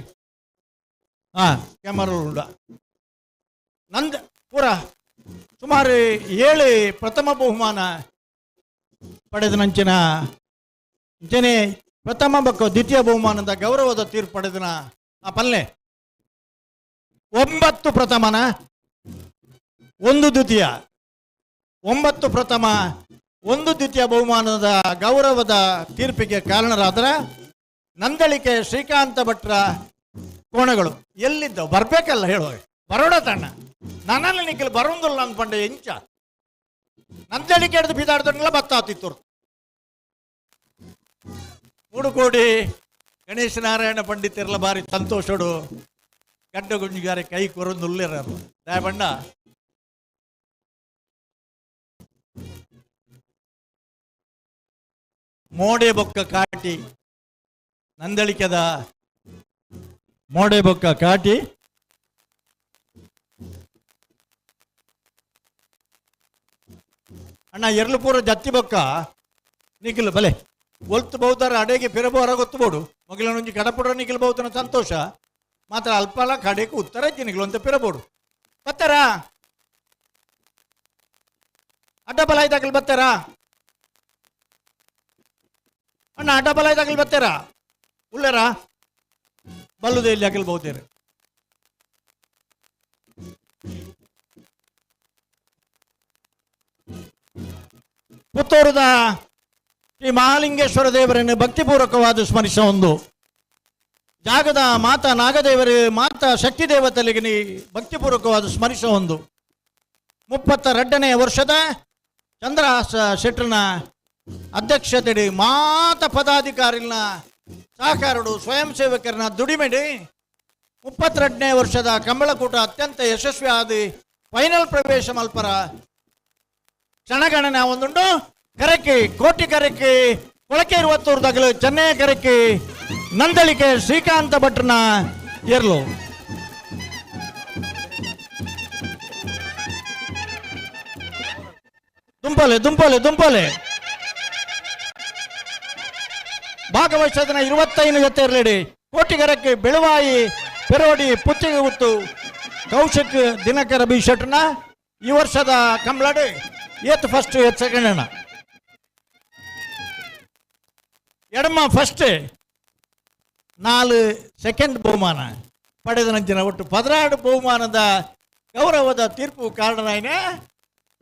ಹಾಂ ಕ್ಯಾಮರಾ ಉಂಡ ನಂದ ಪೂರ ಸುಮಾರು 7 ಪ್ರಥಮ ಬಹುಮಾನ ಪಡೆದ ನಂಚಿನ ಅಂಚನೆ ಪ್ರಥಮ ಬಕ್ಕ ದ್ವಿತೀಯ ಬಹುಮಾನದ ಗೌರವದ ತೀರ್ಪು ಪಡೆದನ ಆ ಪಲ್ಲೆ 9 ಪ್ರಥಮನ 1 ದ್ವಿತೀಯ, 9 ಪ್ರಥಮ 1 ದ್ವಿತೀಯ ಬಹುಮಾನದ ಗೌರವದ ತೀರ್ಪಿಗೆ ಕಾರಣರಾದರೆ ನಂದಳಿಕೆ ಶ್ರೀಕಾಂತ ಭಟ್ರ ಕೋಣಗಳು ಎಲ್ಲಿದ್ದವು ಬರಬೇಕಲ್ಲ ಹೇಳುವಾಗ ಬರೋಣ ತಣ್ಣ ನನ್ನಲ್ಲಿ ನಿಖಲ್ ಬರೋಂಗಿಲ್ಲ ಅಂದ್ಕೊಂಡೆ ಎಂಚ ನಂದಳಿಕೆ ಹಿಡಿದು ಬೀದಾಡ್ದನ್ನೆಲ್ಲ ಬತ್ತಾತಿತ್ತು. 3 ಕೋಡಿ ಗಣೇಶ ನಾರಾಯಣ ಪಂಡಿತರೆಲ್ಲ ಬಾರಿ ಸಂತೋಷಡು ಗಡ್ಡ ಗುಂಜಿಗಾರೆ ಕೈ ಕೊರೊಂದುಲ್ಲೇರಲ್ಲ ದಯಬಣ್ಣ. ಮೋಡೆ ಬೊಕ್ಕ ಕಾಟಿ ನಂದಳಿಕೆದ ಮೋಡೆ ಬೊಕ್ಕ ಕಾಟಿ ಅಣ್ಣ ಎರ್ಲುಪೂರ ಜತ್ತಿ ಬೊಕ್ಕ ನಿಖಿಲ್ ಬಲೆ ಒಲ್ತು ಬಹುತಾರ ಅಡೆಗೆ ಪಿರಬೋರ ಗೊತ್ತುಬೋಡು ಮೊಗಲನೊಂಜಿ ಕಡಪುಡ ನಿಖಿಲ್ ಬಹುತನ ಸಂತೋಷ ಮಾತ್ರ ಅಲ್ಪಲ ಕಡೆಗೆ ಉತ್ತರ ನಿಖಿಲ್ ಅಂತ ಪಿರಬೋಡು ಬತ್ತಾರ ಅಡ್ಡಬಲ ಇದ್ದಾಗಲಿ ಬತ್ತಾರ ಅಣ್ಣ ಅಡ್ಡಬಲ ಇದ್ದಾಗಲಿ ಬತ್ತಾರ ಉಳ್ಳಾರ ಬಲ್ಲುದೇ ಇಲ್ಲಿ ಹಾಕಲ್ ಬಹುತೇರು. ಪುತ್ತೂರದ ಶ್ರೀ ಮಹಾಲಿಂಗೇಶ್ವರ ದೇವರನ್ನು ಭಕ್ತಿಪೂರ್ವಕವಾದ ಸ್ಮರಿಸ ಒಂದು ಜಾಗದ ಮಾತಾ ನಾಗದೇವರು ಮಾತಾ ಶಕ್ತಿ ದೇವತೆಗಳಿಗೆ ಭಕ್ತಿಪೂರ್ವಕವಾದ ಸ್ಮರಿಸ ಒಂದು 32ನೇ ವರ್ಷದ ಚಂದ್ರಹಾಸ ಶೆಟ್ಟರ್ನ ಅಧ್ಯಕ್ಷತೆಡಿ ಮಾತ ಪದಾಧಿಕಾರಿನ ಸಹಕಾರರು ಸ್ವಯಂ ಸೇವಕರನ್ನ ದುಡಿಮೆಡಿ 32ನೇ ವರ್ಷದ ಕಂಬಳಕೂಟ ಅತ್ಯಂತ ಯಶಸ್ವಿ ಆದಿ ಫೈನಲ್ ಪ್ರವೇಶ ಮಲ್ಪರ ಕ್ಷಣಗಣನೆ ಒಂದುಂಡು. ಕರಕಿ ಕೋಟಿ ಕರಕಿ ಕೊಳಕೆ ಇರುವತ್ತೂರು ತಗಲು ಚೆನ್ನೈ ಕರಕಿ ನಂದಳಿಕೆ ಶ್ರೀಕಾಂತ ಭಟ್ರನ ಏರ್ಲು. ದುಂಪಲೆ ದುಂಪಲೆ ದುಂಪಲೆ ಭಾಗವಹಿಸದನ 25 ಜೊತೆ ಇರಲಿಡಿ ಕೋಟಿಗರಕ್ಕೆ ಬೆಳುವಾಯಿ ಪೆರೋಡಿ ಪುತ್ತಿಗೆ ಗುತ್ತು ಕೌಶಿಕ್ ದಿನಕರ ಬಿ ಶೆಟ್ನ ಈ ವರ್ಷದ ಕಂಬಳಾಡಿ ಏತ್ ಫಸ್ಟ್ ಏತ್ ಸೆಕೆಂಡ್ ಅಣ್ಣ ಎಡಮ ಫಸ್ಟ್ 4 ಸೆಕೆಂಡ್ ಬಹುಮಾನ ಪಡೆದ ನಂಚಿನ ಒಟ್ಟು 16 ಬಹುಮಾನದ ಗೌರವದ ತೀರ್ಪು ಕಾರಣನಾಯನೆ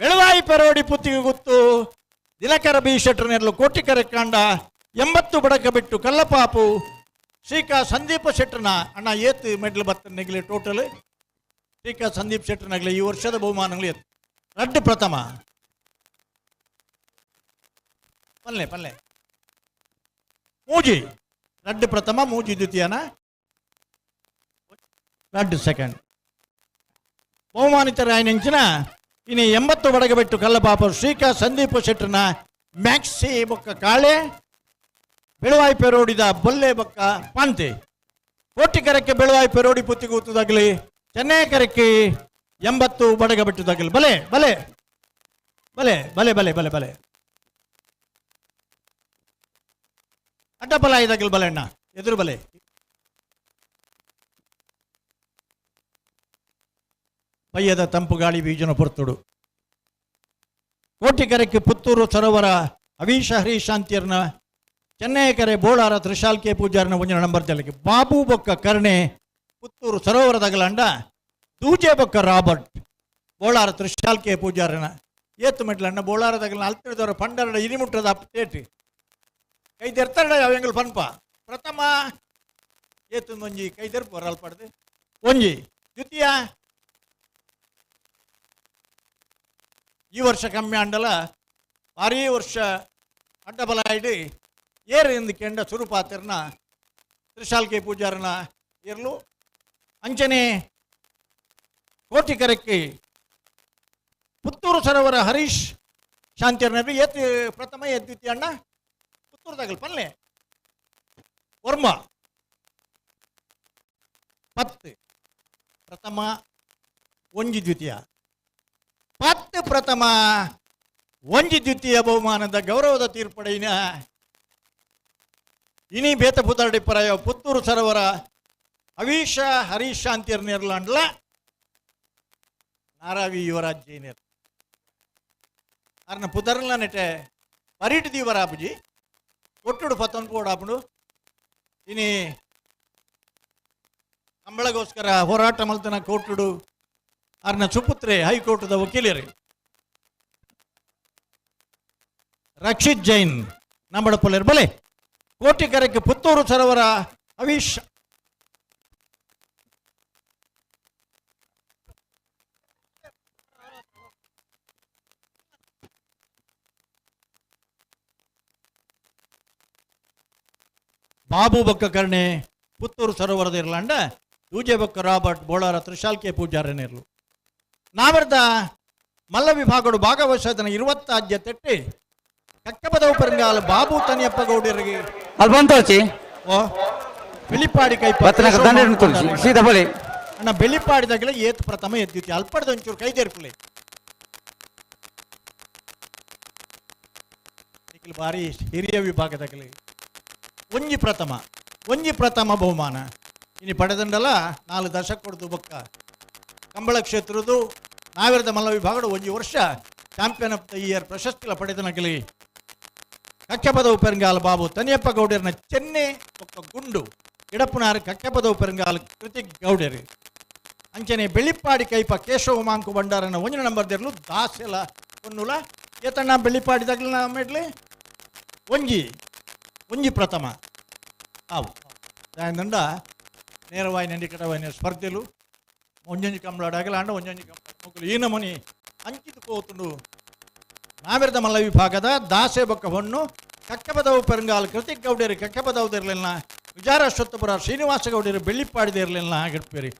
ಬೆಳವಾಯಿ ಪೆರೋಡಿ ಪುತ್ತಿಗೆ ಗುತ್ತು ದಿನಕರ ಬಿ ಶೆಟ್ಟರ್ನೆರಲು ಕೋಟಿಕರೆ ಕಾಂಡ 80 ಬಡಕ ಬಿಟ್ಟು ಕಲ್ಲಪಾಪು ಶ್ರೀಕಾ ಸಂದೀಪ ಶೆಟ್ಟರ್ನ ಅಣ್ಣ ಏತ್ ಮೆಡ್ಲ್ ಬತ್ತ ನೆಗಲಿ ಟೋಟಲ್ ಶ್ರೀಕಾ ಸಂದೀಪ್ ಶೆಟ್ಟರ್ನಾಗಲಿ ಈ ವರ್ಷದ ಬಹುಮಾನಗಳು ಏತ್ ರಡ್ಡು ಪ್ರಥಮ ಪಲ್ಲೆ ಪಲ್ಲೆ ಮೂಜಿ ರಡ್ಡು ಪ್ರಥಮ ಮೂಜಿ ದ್ವಿತೀಯನ ರಡ್ಡು ಸೆಕೆಂಡ್ ಬಹುಮಾನಿತರಾಯನೆಂಚಿನ ಇನ್ನು 80 ಬಡಗಬೆಟ್ಟು ಕಲ್ಲಪಾಪ ಶ್ರೀಕಾ ಸಂದೀಪ ಶೆಟ್ಟರ್ನ ಮ್ಯಾಕ್ಸಿ ಬೊಕ್ಕ ಕಾಳೆ ಬೆಳುವಾಯಿ ಪೆರೋಡಿದ ಬೊಲ್ಲೆ ಬೊಕ್ಕ ಪಾಂತೆ. ಕೋಟಿಕರಕ್ಕೆ ಬೆಳುವಾಯಿ ಪೆರೋಡಿ ಪುತ್ತಿಗೂತದಾಗಲಿ, ಚೆನ್ನೈಕರಕ್ಕೆ 80 ಬಡಗ ಬಿಟ್ಟದಾಗಲಿ. ಬಲೆ ಬಲೆ ಬಲೆ ಬಲೆ ಬಲೆ ಬಲೆ ಬಲೆ ಅಡ್ಡಬಲ ಇದಾಗಲಿ ಬಲೆ ಅಣ್ಣ ಎದುರು ಬಲೆ. ಪಯ್ಯದ ತಂಪು ಗಾಳಿ ಬೀಜನ ಪೊರ್ತುಡು. ಕೋಟಿಕರಕ್ಕೆ ಪುತ್ತೂರು ಸರೋವರ ಅವೀಶ ಹರೀಶಾಂತಿಯರ್ನ, ಚೆನ್ನೈಕರೆ ಬೋಳಾರ ತ್ರಿಶಾಲ್ಕೆ ಪೂಜಾರನ ಒಂಜಿನ ನಂಬರ್ ಜಲಕ್ಕೆ ಬಾಬು ಬೊಕ್ಕ ಕರ್ಣೆ ಪುತ್ತೂರು ಸರೋವರದಗಲಂಡ, ದೂಜೆ ಬೊಕ್ಕ ರಾಬರ್ಟ್ ಬೋಳಾರ ತ್ರಿಶಾಲ್ಕೆ ಪೂಜಾರನ ಏತು ಮೆಟ್ಲಣ್ಣ ಬೋಳಾರದಗಲ ಅಲ್ತಿಡ್ದವರ ಪಂಡರಡ ಇರಿಮುಟ್ಟದ ಅಪ್ಡೇಟ್ ಕೈ ತೆರ್ತಾರಡ ಅವೆಂಗಲ್ ಪನ್ಪ ಪ್ರಥಮ ಏತು ಒಂಜಿ ಕೈ ತೆರ್ಪು ಅಲ್ಪಡ್ದು ಒಂಜಿ ದ್ವಿತೀಯ. ಈ ವರ್ಷ ಕಮ್ಮಿ ಅಂಡಲ ಭಾರೀ ವರ್ಷ ಅಡ್ಡಬಲ ಇಡಿ ಏರು ಎಂದು ಕೆಂಡ ಸುರುಪಾತಿರ್ನ ತ್ರಿಶಾಲ್ಕೆ ಪೂಜಾರನ ಇರಲು. ಅಂಚನೆ ಕೋಟಿಕರಕ್ಕೆ ಪುತ್ತೂರು ಸರೋವರ ಹರೀಶ್ ಶಾಂತಿಯರ್ನ ಏತ್ ಪ್ರಥಮ ಏತ್ ದ್ವಿತೀಯ ಅಣ್ಣ ಪುತ್ತೂರು ಪಲ್ಲೆ ವರ್ಮ 10 ಪ್ರಥಮ ಒಂಜಿ ದ್ವಿತೀಯ 10 ಪ್ರಥಮ ಒಂಜಿ ದ್ವಿತೀಯ ಬಹುಮಾನದ ಗೌರವದ ತೀರ್ಪಡೆಯಿನ ಇನಿ ಬೇತ ಪುತರಡಿಪರಾಯ ಪುತ್ತೂರು ಸರೋವರ ಹವೀಶ ಹರೀಶ್ ಶಾಂತಿಯರ್ ನೇರ್ಲಾಂಡ್ಲ ನಾರಾವಿ ಯುವರಾಜ್ ಜೈನರ್ ಅರ್ನ ಪುದರ್ಲ ನೆಟೆ ಪರೀಟ್ ದೀವರಾಪುಜಿ ಒಟ್ಟುಡು ಪತ್ತೊಂದು ಪೋಡಾಪುಡು ಇನಿ ಕಂಬಳಗೋಸ್ಕರ ಹೋರಾಟ ಮಲ್ತನ ಕೋಟುಡು ಅರ್ನ ಸುಪುತ್ರೆ ಹೈಕೋರ್ಟದ ವಕೀಲರು ರಕ್ಷಿತ್ ಜೈನ್ ನಂಬಡಪೊಲೆರ್ ಬಲೆ. ಕೋಟಿಕರಕ್ಕೆ ಪುತ್ತೂರು ಸರೋವರ ಹವೀಶ್ ಬಾಬು ಬೊಕ್ಕ ಕರ್ಣೆ ಪುತ್ತೂರು ಸರೋವರದ ಇರ್ಲಾಂಡ, ದೂಜೆ ಬೊಕ್ಕ ರಾಬರ್ಟ್ ಬೋಳಾರ ತ್ರಿಶಾಲ್ಕೆ ಪೂಜಾರನಿರ್ಲು. ನಾವರ್ದ ಮಲ್ಲ ವಿಭಾಗಡು ಭಾಗವಹಿಸದನ 20 ತೆಟ್ಟಿ ಕಕ್ಕಪದವು ಪರಂಗಾಲ ಬಾಬು ತನಿಯಪ್ಪ ಗೌಡರಿಗೆ ಅಲ್ಬಂತೋಚಿ ಓ ಬೆಳಿಪಾಡಿ ಕೈ ಸೀದಾ ಬಲಿ ಅಣ್ಣ ಬೆಳಿಪಾಡಿದಾಗಲೇ ಏತ್ ಪ್ರಥಮ ಎದ್ದಿತ್ತು ಅಲ್ಪಡ್ದ ಒಂಚೂರು ಕೈ ದೇರ್ಪುಲೆ ನಿಖಿಲ್ ಬಾರಿ ಹಿರಿಯ ವಿಭಾಗದಾಗಲಿ ಒಂಜಿ ಪ್ರಥಮ ಒಂಜಿ ಪ್ರಥಮ ಬಹುಮಾನ ಇನಿ ಪಡೆದಂಡಲ 4 ದಶಕ ಕೊಡ್ದು ಬೊಕ್ಕ ಕಂಬಳ ಕ್ಷೇತ್ರದ ನಾವಿರದ ಮಲ್ಲ ವಿಭಾಗಡು ಒಂಜಿ ವರ್ಷ ಚಾಂಪಿಯನ್ ಆಫ್ the year ಪ್ರಶಸ್ತಿಲ ಪಡೆದನಗಲಿ ಕಕ್ಕಪದವು ಪೆರಂಗಾಲ ಬಾಬು ತನಿಯಪ್ಪ ಗೌಡರ್ನ ಚೆನ್ನೆ ಬೊಕ್ಕ ಗುಂಡು ಇಡಪ್ಪುನಾರು ಕಕ್ಕಪದವು ಪೆರಂಗಾಲ ಕೃತಿಕ್ ಗೌಡರು. ಅಂಚನೆ ಬೆಳ್ಳಿಪ್ಪಾಡಿ ಕೈಪ ಕೇಶವ ಮಾಂಕು ಭಂಡಾರನ ಒಂಜಿನ ನಂಬರ್ ದೇರ್ಲು ದಾಸೆಲ ಪೊನ್ನುಲ ಏತಣ್ಣ ಬೆಳ್ಳಿಪ್ಪಾಡಿ ತಗ್ಲಿನ ಮೆಡ್ಲಿ ಒಂಜಿ ಒಂಜಿ ಪ್ರಥಮ ಆವು ದಂಡ ನೇರವಾಯಿ ನಂಡಿಕಟವಾಯಿನ ಸ್ಪರ್ಧೆಲು ಒಂಜೊಂಜಿ ಕಂಬಳಾಡಾಗಲ ಅಂಡ ಒಂಜೊಂಜಿ ಕಂಬಳ ಈ ನಮೂನಿ ಅಂಕಿತ ಕೋತುಂಡು. ನಾವಿರದ ಮಲ್ಲ ವಿಭಾಗದ ದಾಸೆ ಬೊಕ್ಕ ಹೊಣ್ಣು ಕಕ್ಕಪದವು ಪೆರಂಗಾಲ್ ಕೃತಿಕ್ ಗೌಡರು ಕಕ್ಕಪದವು ವಿಚಾರ ಅಶ್ವತ್ಥಪುರ ಶ್ರೀನಿವಾಸ ಗೌಡರು ಬೆಳ್ಳಿಪ್ಪಾಡಿದಿರಲಿಲ್ಲ ಗಿಡ್ಪೇರಿ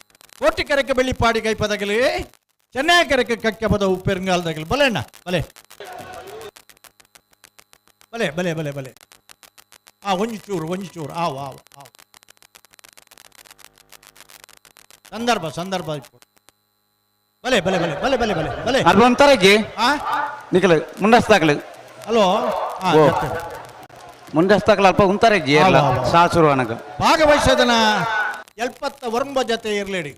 ಕೋಟಿಕರಕ್ಕೆ ಬೆಳ್ಳಿಪ್ಪಾಡಿ ಕೈಪದಗಲಿ ಚೆನ್ನೈಕರಕ್ಕೆ ಕಕ್ಕಪದವು ಪೆರಂಗಾಲ್ದಾಗಲಿ. ಬಲೆ ಅಣ್ಣ ಬಲೆ ಬಲೆ ಬಲೆ ಬಲೆ ಬಲೆ ಆ ಒಂಜಿ ಚೂರು ಒಂಜಿ ಚೂರು ಆವು ಆವು ಆವು ಸಂದರ್ಭ ಸಂದರ್ಭ ಬಲೆ ಬಲೆ ಬಲೆ ಬಲೆ ಬಲೆ ಬಲೆ ಬಲೆ ಅಲ್ಬಂತರಗೆ ನಿಖಲ ಮುಂಡಸ್ತಾಗಲಿ ಹಲೋ ಮುಂಡಸ್ತಾಗಲ ಅಲ್ಪ ಉಂತಾರಜ್ಜಿ ಎಲ್ಲ ಸಾಸುರು ಅನಗ ಭಾಗವಹಿಸದನ 79 ಜತೆ ಇರಲೇಡಿ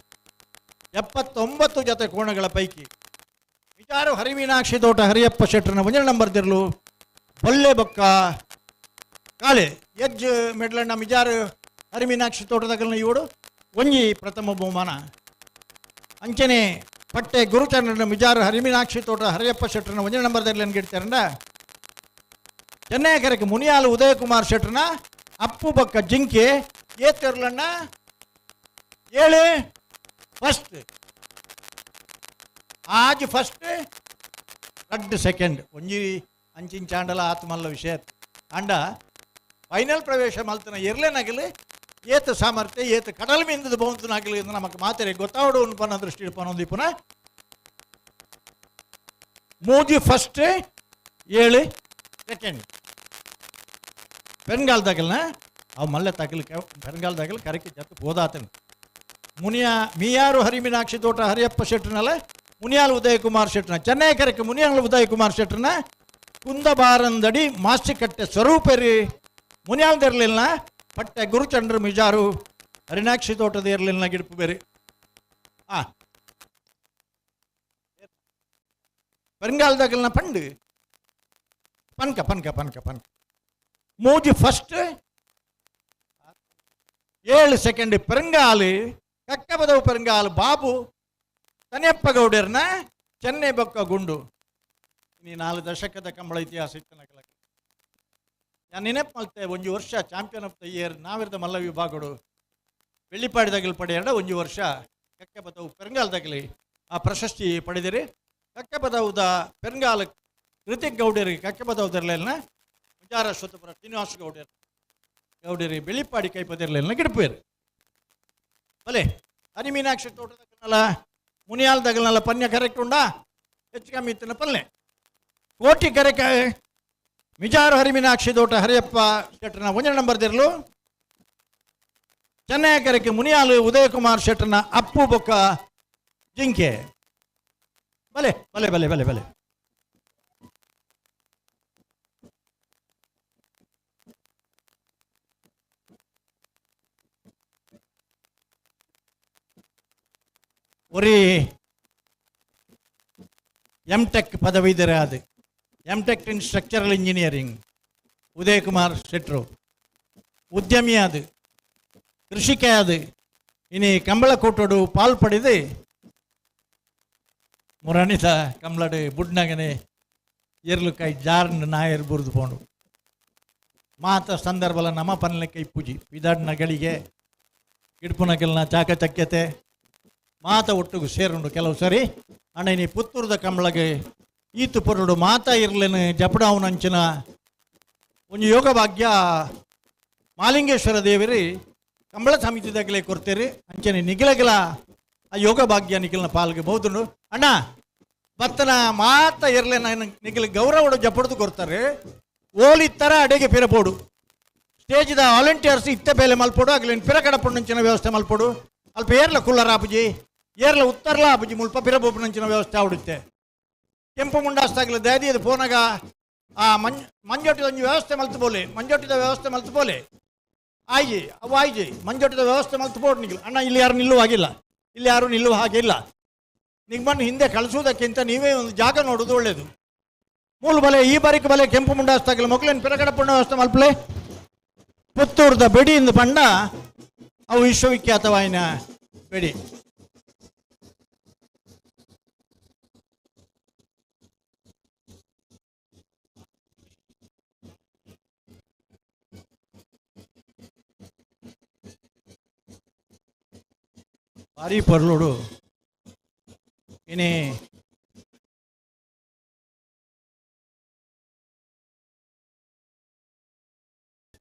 79 ಜತೆ ಕೋಣಗಳ ಪೈಕಿ ವಿಚಾರ ಹರಿಮೀನಾಕ್ಷಿ ತೋಟ ಹರಿಯಪ್ಪ ಶೆಟ್ಟರ್ನ ಒಂಜನ ನಂಬರ್ ದಿರ್ಲು ಬೊಲ್ಲೆ ಬೊಕ್ಕ ಕಾಳೆ ಎಜ್ಜ್ ಮೆಡ್ಲಣ್ಣ ಮಿಜಾರು ಹರಿಮೀನಾಕ್ಷಿ ತೋಟದಾಗಲ್ನ ಇವಡು ಒಂಜಿ ಪ್ರಥಮ ಬಹುಮಾನ. ಅಂಚನೆ ಪಟ್ಟೆ ಗುರುಚಂದ್ರನ ಮಿಜಾರು ಹರಿಮೀನಾಕ್ಷಿ ತೋಟ ಹರಿಯಪ್ಪ ಶೆಟ್ಟರ್ನ ಒಂಜನ ನಂಬರ್ ದಿರ್ಲೇನು ಗಿಡ್ತಾರಂಡ ಚೆನ್ನೈಕರಕ್ಕೆ ಮುನಿಯಾಲು ಉದಯಕುಮಾರ್ ಶೆಟ್ಟರ್ನ ಅಪ್ಪು ಬೊಕ್ಕ ಜಿಂಕೆ ಏತಿರ್ಲಣ್ಣ 7 ಫಸ್ಟ್ ಆಜ್ ಫಸ್ಟ್ ರಡ್ಡ್ ಸೆಕೆಂಡ್ ಒಂಜಿ ಅಂಚಿನ ಚಾಂಡಲ ಆತ್ಮಲ್ಲ ವಿಷಯ ಅಂಡ ಫೈನಲ್ ಪ್ರವೇಶ ಮಲ್ತನ ಇರ್ಲೇನಾಗಲಿ ಏತ ಸಾಮರ್ಥ್ಯ ಏತ ಕಡಲ್ ಮಿಂದದ ಬಹುತನಾಗಲಿ ಎಂದು ನಮಗೆ ಮಾತರೆ ಗೊತ್ತಾವಡು ಪನ್ನ ದೃಷ್ಟಿ ಪನೊಂದಿಪ್ಪುನ 3 ಫಸ್ಟ್ 7 ಸೆಕೆಂಡ್. ಪೆರ್ಗಾಲ್ ತಗಲ್ನ ಅವು ಮಲ್ಲೆ ತಗಲ್ ಪೆರ್ಗಾಲ್ ತಗಲ್ ಕರಕ್ಕೆ ಜತ್ತು ಪೋದಾತನು. ಮುನಿಯಾ ಮೀಯಾರು ಹರಿಮೀನಾಕ್ಷಿ ತೋಟ ಹರಿಯಪ್ಪ ಶೆಟ್ಟರ್ನಲ್ಲ ಮುನಿಯಾಲ್ ಉದಯಕುಮಾರ್ ಶೆಟ್ಟರ್ನ ಚೆನ್ನೈ ಕರಕ್ಕೆ ಮುನಿಯಾಲ್ ಉದಯಕುಮಾರ್ ಶೆಟ್ಟರ್ನ ಕುಂದಬಾರಂದಡಿ ಮಾಸ್ಟಿಕಟ್ಟೆ ಸ್ವರೂಪರಿ ಮುನಿಯಾಲ್ದಿರಲಿಲ್ಲ ಪಟ್ಟೆ ಗುರುಚಂದ್ರ ಮಿಜಾರು ಹರಿನಾಕ್ಷಿ ತೋಟದ ಇರಲಿಲ್ಲ ಗಿಡಪು ಬೇರೆ. ಆ ಪೆರ್ಗಾಲ್ದಾಗಲ್ನ ಪಂಡು ಪನ್ಕ ಪನ್ಕ ಪನ್ಕ ಪನ್ಕ ಮೂಜಿ ಫಸ್ಟ್ 7 ಸೆಕೆಂಡ್ ಪೆರಂಗಾಲು ಕಕ್ಕಬದವು ಪೆರಂಗಾಲು ಬಾಬು ತನಿಯಪ್ಪ ಗೌಡರ್ನ ಚೆನ್ನೈ ಬೊಕ್ಕ ಗುಂಡು. ನೀ 4 ದಶಕದ ಕಂಬಳ ಇತಿಹಾಸ ಇತ್ತನಕಲ. ನಾನು ನೆನಪು ಮಲ್ತೆ ಒಂಜಿ ವರ್ಷ ಚಾಂಪಿಯನ್ ಆಫ್ the year ನಾವಿರದ ಮಲ್ಲ ವಿಭಾಗಡು ಬೆಳ್ಳಿಪಾಡಿದಾಗಲಿ ಪಡೆಯಡ ಒಂಜಿ ವರ್ಷ ಕಕ್ಕಬದವು ಪೆರಂಗಾಲ್ದಾಗಲಿ ಆ ಪ್ರಶಸ್ತಿ ಪಡೆದಿರಿ. ಕಕ್ಕಬದವುದ ಪೆರಂಗಾಲ ಕೃತಿಕ್ ಗೌಡರಿಗೆ ಕಕ್ಕಬದವುದಿರಲಿಲ್ಲ ಮುಂಜಾರ ಸ್ವತಪುರ ಶ್ರೀನಿವಾಸ ಗೌಡರು ಗೌಡರಿ ಬೆಳ್ಳಿಪಾಡಿ ಕೈಪದಿರಲಿಲ್ಲ ಗಿಡಪೇರು. ಬಲೆ ಹರಿಮೀನಾಕ್ಷಿ ತೋಟದಗಲ್ನಲ್ಲ ಮುನಿಯಾಲ್ ದಗಲ್ನಲ್ಲ ಪನ್ಯ ಕರೆಕ್ಟ್ ಉಂಡಾ ಹೆಚ್ಚು ಕಮ್ಮಿ ಇತ್ತಿನ ಪಲ್ಲೆ ಕೋಟಿ ಕರೆಕ ಮಿಜಾರು ಹರಿಮೀನಾಕ್ಷಿ ತೋಟ ಹರಿಯಪ್ಪ ಶೆಟ್ಟರ್ನ 1 ನಂಬರ್ ದಿರಲು ಚೆನ್ನೈ ಕರೆಕೆ ಮುನಿಯಾಲು ಉದಯಕುಮಾರ್ ಶೆಟ್ಟರ್ನ ಅಪ್ಪು ಬೊಕ್ಕ ಜಿಂಕೆ. ಬಲೆ ಬಲೆ ಬಲೆ ಬಲೆ ಬಲೆ ಒರಿ ಎಂ ಟೆಕ್ ಪದವೀಧರ ಅದು M tech in structural engineering Udayakumar ಶೆಟ್ರು ಉದ್ಯಮಿ ಅದು ಕೃಷಿಕ ಅದು ಇನಿ ಕಂಬಳ ಕೂಟೋಡು ಪಾಲ್ ಪಡೆದು ಮುರಣಿತ ಕಂಬಳಡು ಬುಡ್ನಗನೆ ಎರ್ಲು ಕೈ ಜಾರ್ನ ನಾಯರ್ ಬುರ್ದು ಪೋಂಡು ಮಾತ ಸಂದರ್ಭಲ ನಮ ಪನ್ಲೆ ಕೈ ಪೂಜಿ ಪಿದಾಡ್ನ ಗಳಿಗೆ ಗಿಡ್ಪುನಗೆಲ್ನ ಚಾಕಚಕ್ಯತೆ ಮಾತ ಒಟ್ಟುಗು ಸೇರುಂಡು ಕೆಲವು ಸರಿ ಅಣ್ಣ ನೀ ಪುತ್ತೂರದ ಕಂಬಳಗೆ ಈತು ಪೊರುಡು ಮಾತ ಇರ್ಲೇನು ಜಪಡಾವನಂಚಿನ ಒಂಜಿ ಯೋಗ ಭಾಗ್ಯ ಮಾಲಿಂಗೇಶ್ವರ ದೇವರಿ ಕಂಬಳ ಸಮಿತಿದಾಗಲೇ ಕೊಡ್ತೀರಿ ಅಂಚನೆ ನಿಗಿಲಗಿಲ ಆ ಯೋಗ ಭಾಗ್ಯ ನಿಖಿಲ್ನ ಪಾಲ್ಗೆ ಬಹುದುಂಡು. ಅಣ್ಣ ಬತ್ತನ ಮಾತ ಇರ್ಲೇನ ನಿಖಿಲ್ ಗೌರವಡು ಜಪಡ್ದು ಕೊಡ್ತಾರೆ ಓಲಿತ್ತರ ಅಡೆಗೆ ಪಿರಪೋಡು ಸ್ಟೇಜ್ದ ವಾಲಂಟಿಯರ್ಸ್ ಇತ್ತ ಬೇಲೆ ಮಲ್ಪೋಡು ಆಗಲಿ ಪಿರಕಡಪೊಂಡಂಚಿನ ವ್ಯವಸ್ಥೆ ಮಲ್ಪೋಡು ಅಲ್ಪ ಏರ್ಲ ಕುಲ್ಲರ ಆಪುಜಿ ಏರ್ಲ ಉತ್ತರ್ಲ ಆಪುಜಿ ಮುಲ್ಪ ಪಿರಬೋಪನಂಚಿನ ವ್ಯವಸ್ಥೆ ಆವಡುತ್ತೆ ಕೆಂಪು ಮುಂಡಾಸ್ತಾಗಲಿ ದಯದೀದು ಫೋನಾಗ ಆ ಮಂಜೊಟ್ಟಿದ ಒಂಜಿ ವ್ಯವಸ್ಥೆ ಮಲ್ತು ಬೋಲೆ ಮಂಜೊಟ್ಟಿದ ವ್ಯವಸ್ಥೆ ಮಲ್ತು ಬೋಲೆ ಆಯ್ಜಿ ಅವು ಆಯ್ಜಿ ಮಂಜೊಟ್ಟಿದ ವ್ಯವಸ್ಥೆ ಮಲ್ತು ಬೋಡ್ ನಿಗಿಲ್ ಅಣ್ಣ ಇಲ್ಲಿ ಯಾರು ನಿಲ್ಲುವ ಹಾಗಿಲ್ಲ ಇಲ್ಲಿ ಯಾರು ನಿಲ್ಲುವ ಹಾಗೆ ಇಲ್ಲ ನಿಮ್ಮನ್ನು ಹಿಂದೆ ಕಳಿಸುವುದಕ್ಕಿಂತ ನೀವೇ ಒಂದು ಜಾಗ ನೋಡುವುದು ಒಳ್ಳೆಯದು. ಮೂಲ ಬಲೆ ಈ ಬಾರಿಕ ಬಲೆ ಕೆಂಪು ಮುಂಡಾಸ್ತಾಗಲಿ ಮೊಗ್ಲೇನು ಪಿರಕಡಪುಣ್ಣ ವ್ಯವಸ್ಥೆ ಮಲ್ಪಲೆ ಪುತ್ತೂರ್ದ ಬೆಡಿಯಿಂದ ಪಂಡ ಅವು ವಿಶ್ವವಿಖ್ಯಾತವಾಯಿನ ಬೆಡಿ. ಭಾರಿ ಪರ್ಲೋಡು ಇನಿ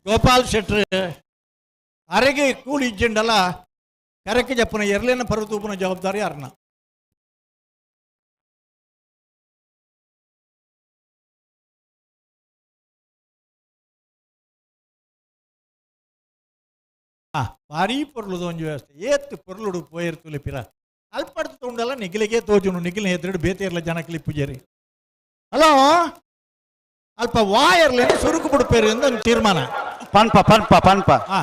ಗೋಪಾಲ್ ಶೆಟ್ರ್ ಅರೆಗೆ ಕೂಲಿ ಇಜ್ಜಂಡಲ್ಲ ಕರಕ್ಕೆ ಜಪ್ಪನ ಎರ್ಲೇನ ಪರ್ವತೂಪನ ಜವಾಬ್ದಾರಿ ಅರ್ನ. ಭಾರಿ ಪೊರ್ಲುದ ಒಂಜಿ ವ್ಯವಸ್ಥೆ ಏತ್ತು ಪೊರ್ಲುಡು ಪೋಯಿರ್ತುಲೆ ಪಿರ ಅಲ್ಪಡ್ತು ತೊಂಡಲ್ಲ ನಿಗಿಲಿಗೆ ತೋಜುನು ನಿಗಿಲಿನ ಎದುರು ಬೇತೇರ್ಲ ಜನಕ್ಲಿ ಪೂಜಾರಿ ಹಲೋ ಅಲ್ಪ ವಾಯರ್ಲೇನು ಸುರುಕು ಬಿಡ್ಪೇರಿ ಅಂತ ಒಂದು ತೀರ್ಮಾನ. ಪನ್ಪ ಪನ್ಪ ಪನ್ಪ ಹಾ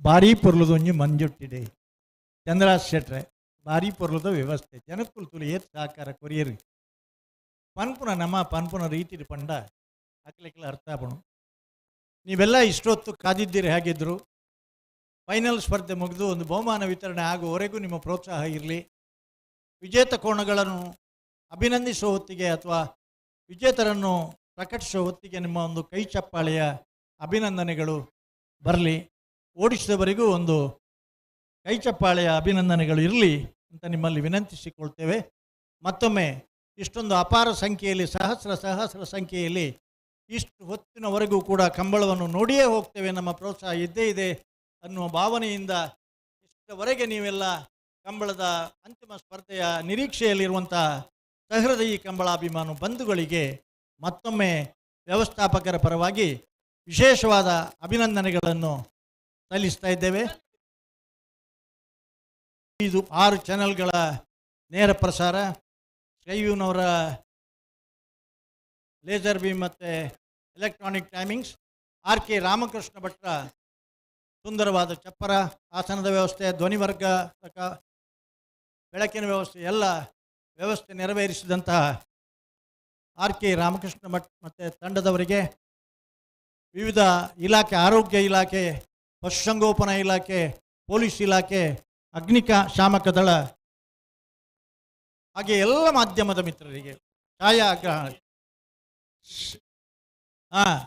ಭಾರಿ ಪೊರ್ಲುದ ಒಂಜಿ ಮಂಜೊಟ್ಟಿಡೆ ಚಂದ್ರಾಜ್ ಶೆಟ್ರೆ ಭಾರಿ ಪೊರ್ಲುದ ವ್ಯವಸ್ಥೆ ಜನಕ್ಕುಲ್ ತುಲು ಏತ್ ಸಹಕಾರ ಕೊರಿಯರ್ ಪನ್ಪುನ ನಮ್ಮ ಪನ್ಪುನ ರೀತಿಡ್ ಪಂಡ ಅಕ್ಲೆಕ್ಲ ಅರ್ಥ ಆಪುಂಡು. ನೀವೆಲ್ಲ ಇಷ್ಟೊತ್ತು ಕಾದಿದ್ದೀರಿ ಹೇಗಿದ್ದರು. ಫೈನಲ್ ಸ್ಪರ್ಧೆ ಮುಗಿದು ಒಂದು ಬಹುಮಾನ ವಿತರಣೆ ಆಗುವವರೆಗೂ ನಿಮ್ಮ ಪ್ರೋತ್ಸಾಹ ಇರಲಿ. ವಿಜೇತ ಕೋಣಗಳನ್ನು ಅಭಿನಂದಿಸುವ ಹೊತ್ತಿಗೆ ಅಥವಾ ವಿಜೇತರನ್ನು ಪ್ರಕಟಿಸುವ ಹೊತ್ತಿಗೆ ನಿಮ್ಮ ಒಂದು ಕೈ ಚಪ್ಪಾಳೆಯ ಅಭಿನಂದನೆಗಳು ಬರಲಿ. ಓಡಿಸಿದವರಿಗೂ ಒಂದು ಕೈ ಚಪ್ಪಾಳೆಯ ಅಭಿನಂದನೆಗಳು ಇರಲಿ ಅಂತ ನಿಮ್ಮಲ್ಲಿ ವಿನಂತಿಸಿಕೊಳ್ತೇವೆ. ಮತ್ತೊಮ್ಮೆ ಇಷ್ಟೊಂದು ಅಪಾರ ಸಂಖ್ಯೆಯಲ್ಲಿ, ಸಹಸ್ರ ಸಹಸ್ರ ಸಂಖ್ಯೆಯಲ್ಲಿ ಇಷ್ಟು ಹೊತ್ತಿನವರೆಗೂ ಕೂಡ ಕಂಬಳವನ್ನು ನೋಡಿಯೇ ಹೋಗ್ತೇವೆ, ನಮ್ಮ ಪ್ರೋತ್ಸಾಹ ಇದ್ದೇ ಇದೆ ಅನ್ನುವ ಭಾವನೆಯಿಂದ ಇಷ್ಟವರೆಗೆ ನೀವೆಲ್ಲ ಕಂಬಳದ ಅಂತಿಮ ಸ್ಪರ್ಧೆಯ ನಿರೀಕ್ಷೆಯಲ್ಲಿರುವಂಥ ಸಹೃದಯಿ ಕಂಬಳಾಭಿಮಾನು ಬಂಧುಗಳಿಗೆ ಮತ್ತೊಮ್ಮೆ ವ್ಯವಸ್ಥಾಪಕರ ಪರವಾಗಿ ವಿಶೇಷವಾದ ಅಭಿನಂದನೆಗಳನ್ನು ಸಲ್ಲಿಸ್ತಾ ಇದ್ದೇವೆ. ಇದು 6 ಚಾನೆಲ್ಗಳ ನೇರ ಪ್ರಸಾರ, ಸ್ಕೈವ್ಯೂನವರ ಲೇಸರ್ ಬೀಮ್ ಮತ್ತು ಎಲೆಕ್ಟ್ರಾನಿಕ್ ಟೈಮಿಂಗ್ಸ್, ಆರ್ ಕೆ ರಾಮಕೃಷ್ಣ ಭಟ್ರ ಸುಂದರವಾದ ಚಪ್ಪರ, ಆಸನದ ವ್ಯವಸ್ಥೆ, ಧ್ವನಿವರ್ಗ, ಬೆಳಕಿನ ವ್ಯವಸ್ಥೆ ಎಲ್ಲ ವ್ಯವಸ್ಥೆ ನೆರವೇರಿಸಿದಂತಹ ಆರ್ ಕೆ ರಾಮಕೃಷ್ಣ ಭಟ್ ಮತ್ತು ತಂಡದವರಿಗೆ, ವಿವಿಧ ಇಲಾಖೆ, ಆರೋಗ್ಯ ಇಲಾಖೆ, ಪಶುಸಂಗೋಪನಾ ಇಲಾಖೆ, ಪೊಲೀಸ್ ಇಲಾಖೆ, ಅಗ್ನಿಕ ಶಾಮಕ ದಳ, ಹಾಗೆ ಎಲ್ಲ ಮಾಧ್ಯಮದ ಮಿತ್ರರಿಗೆ, ಛಾಯಾಗ್ರಹಣ, ಹಾಂ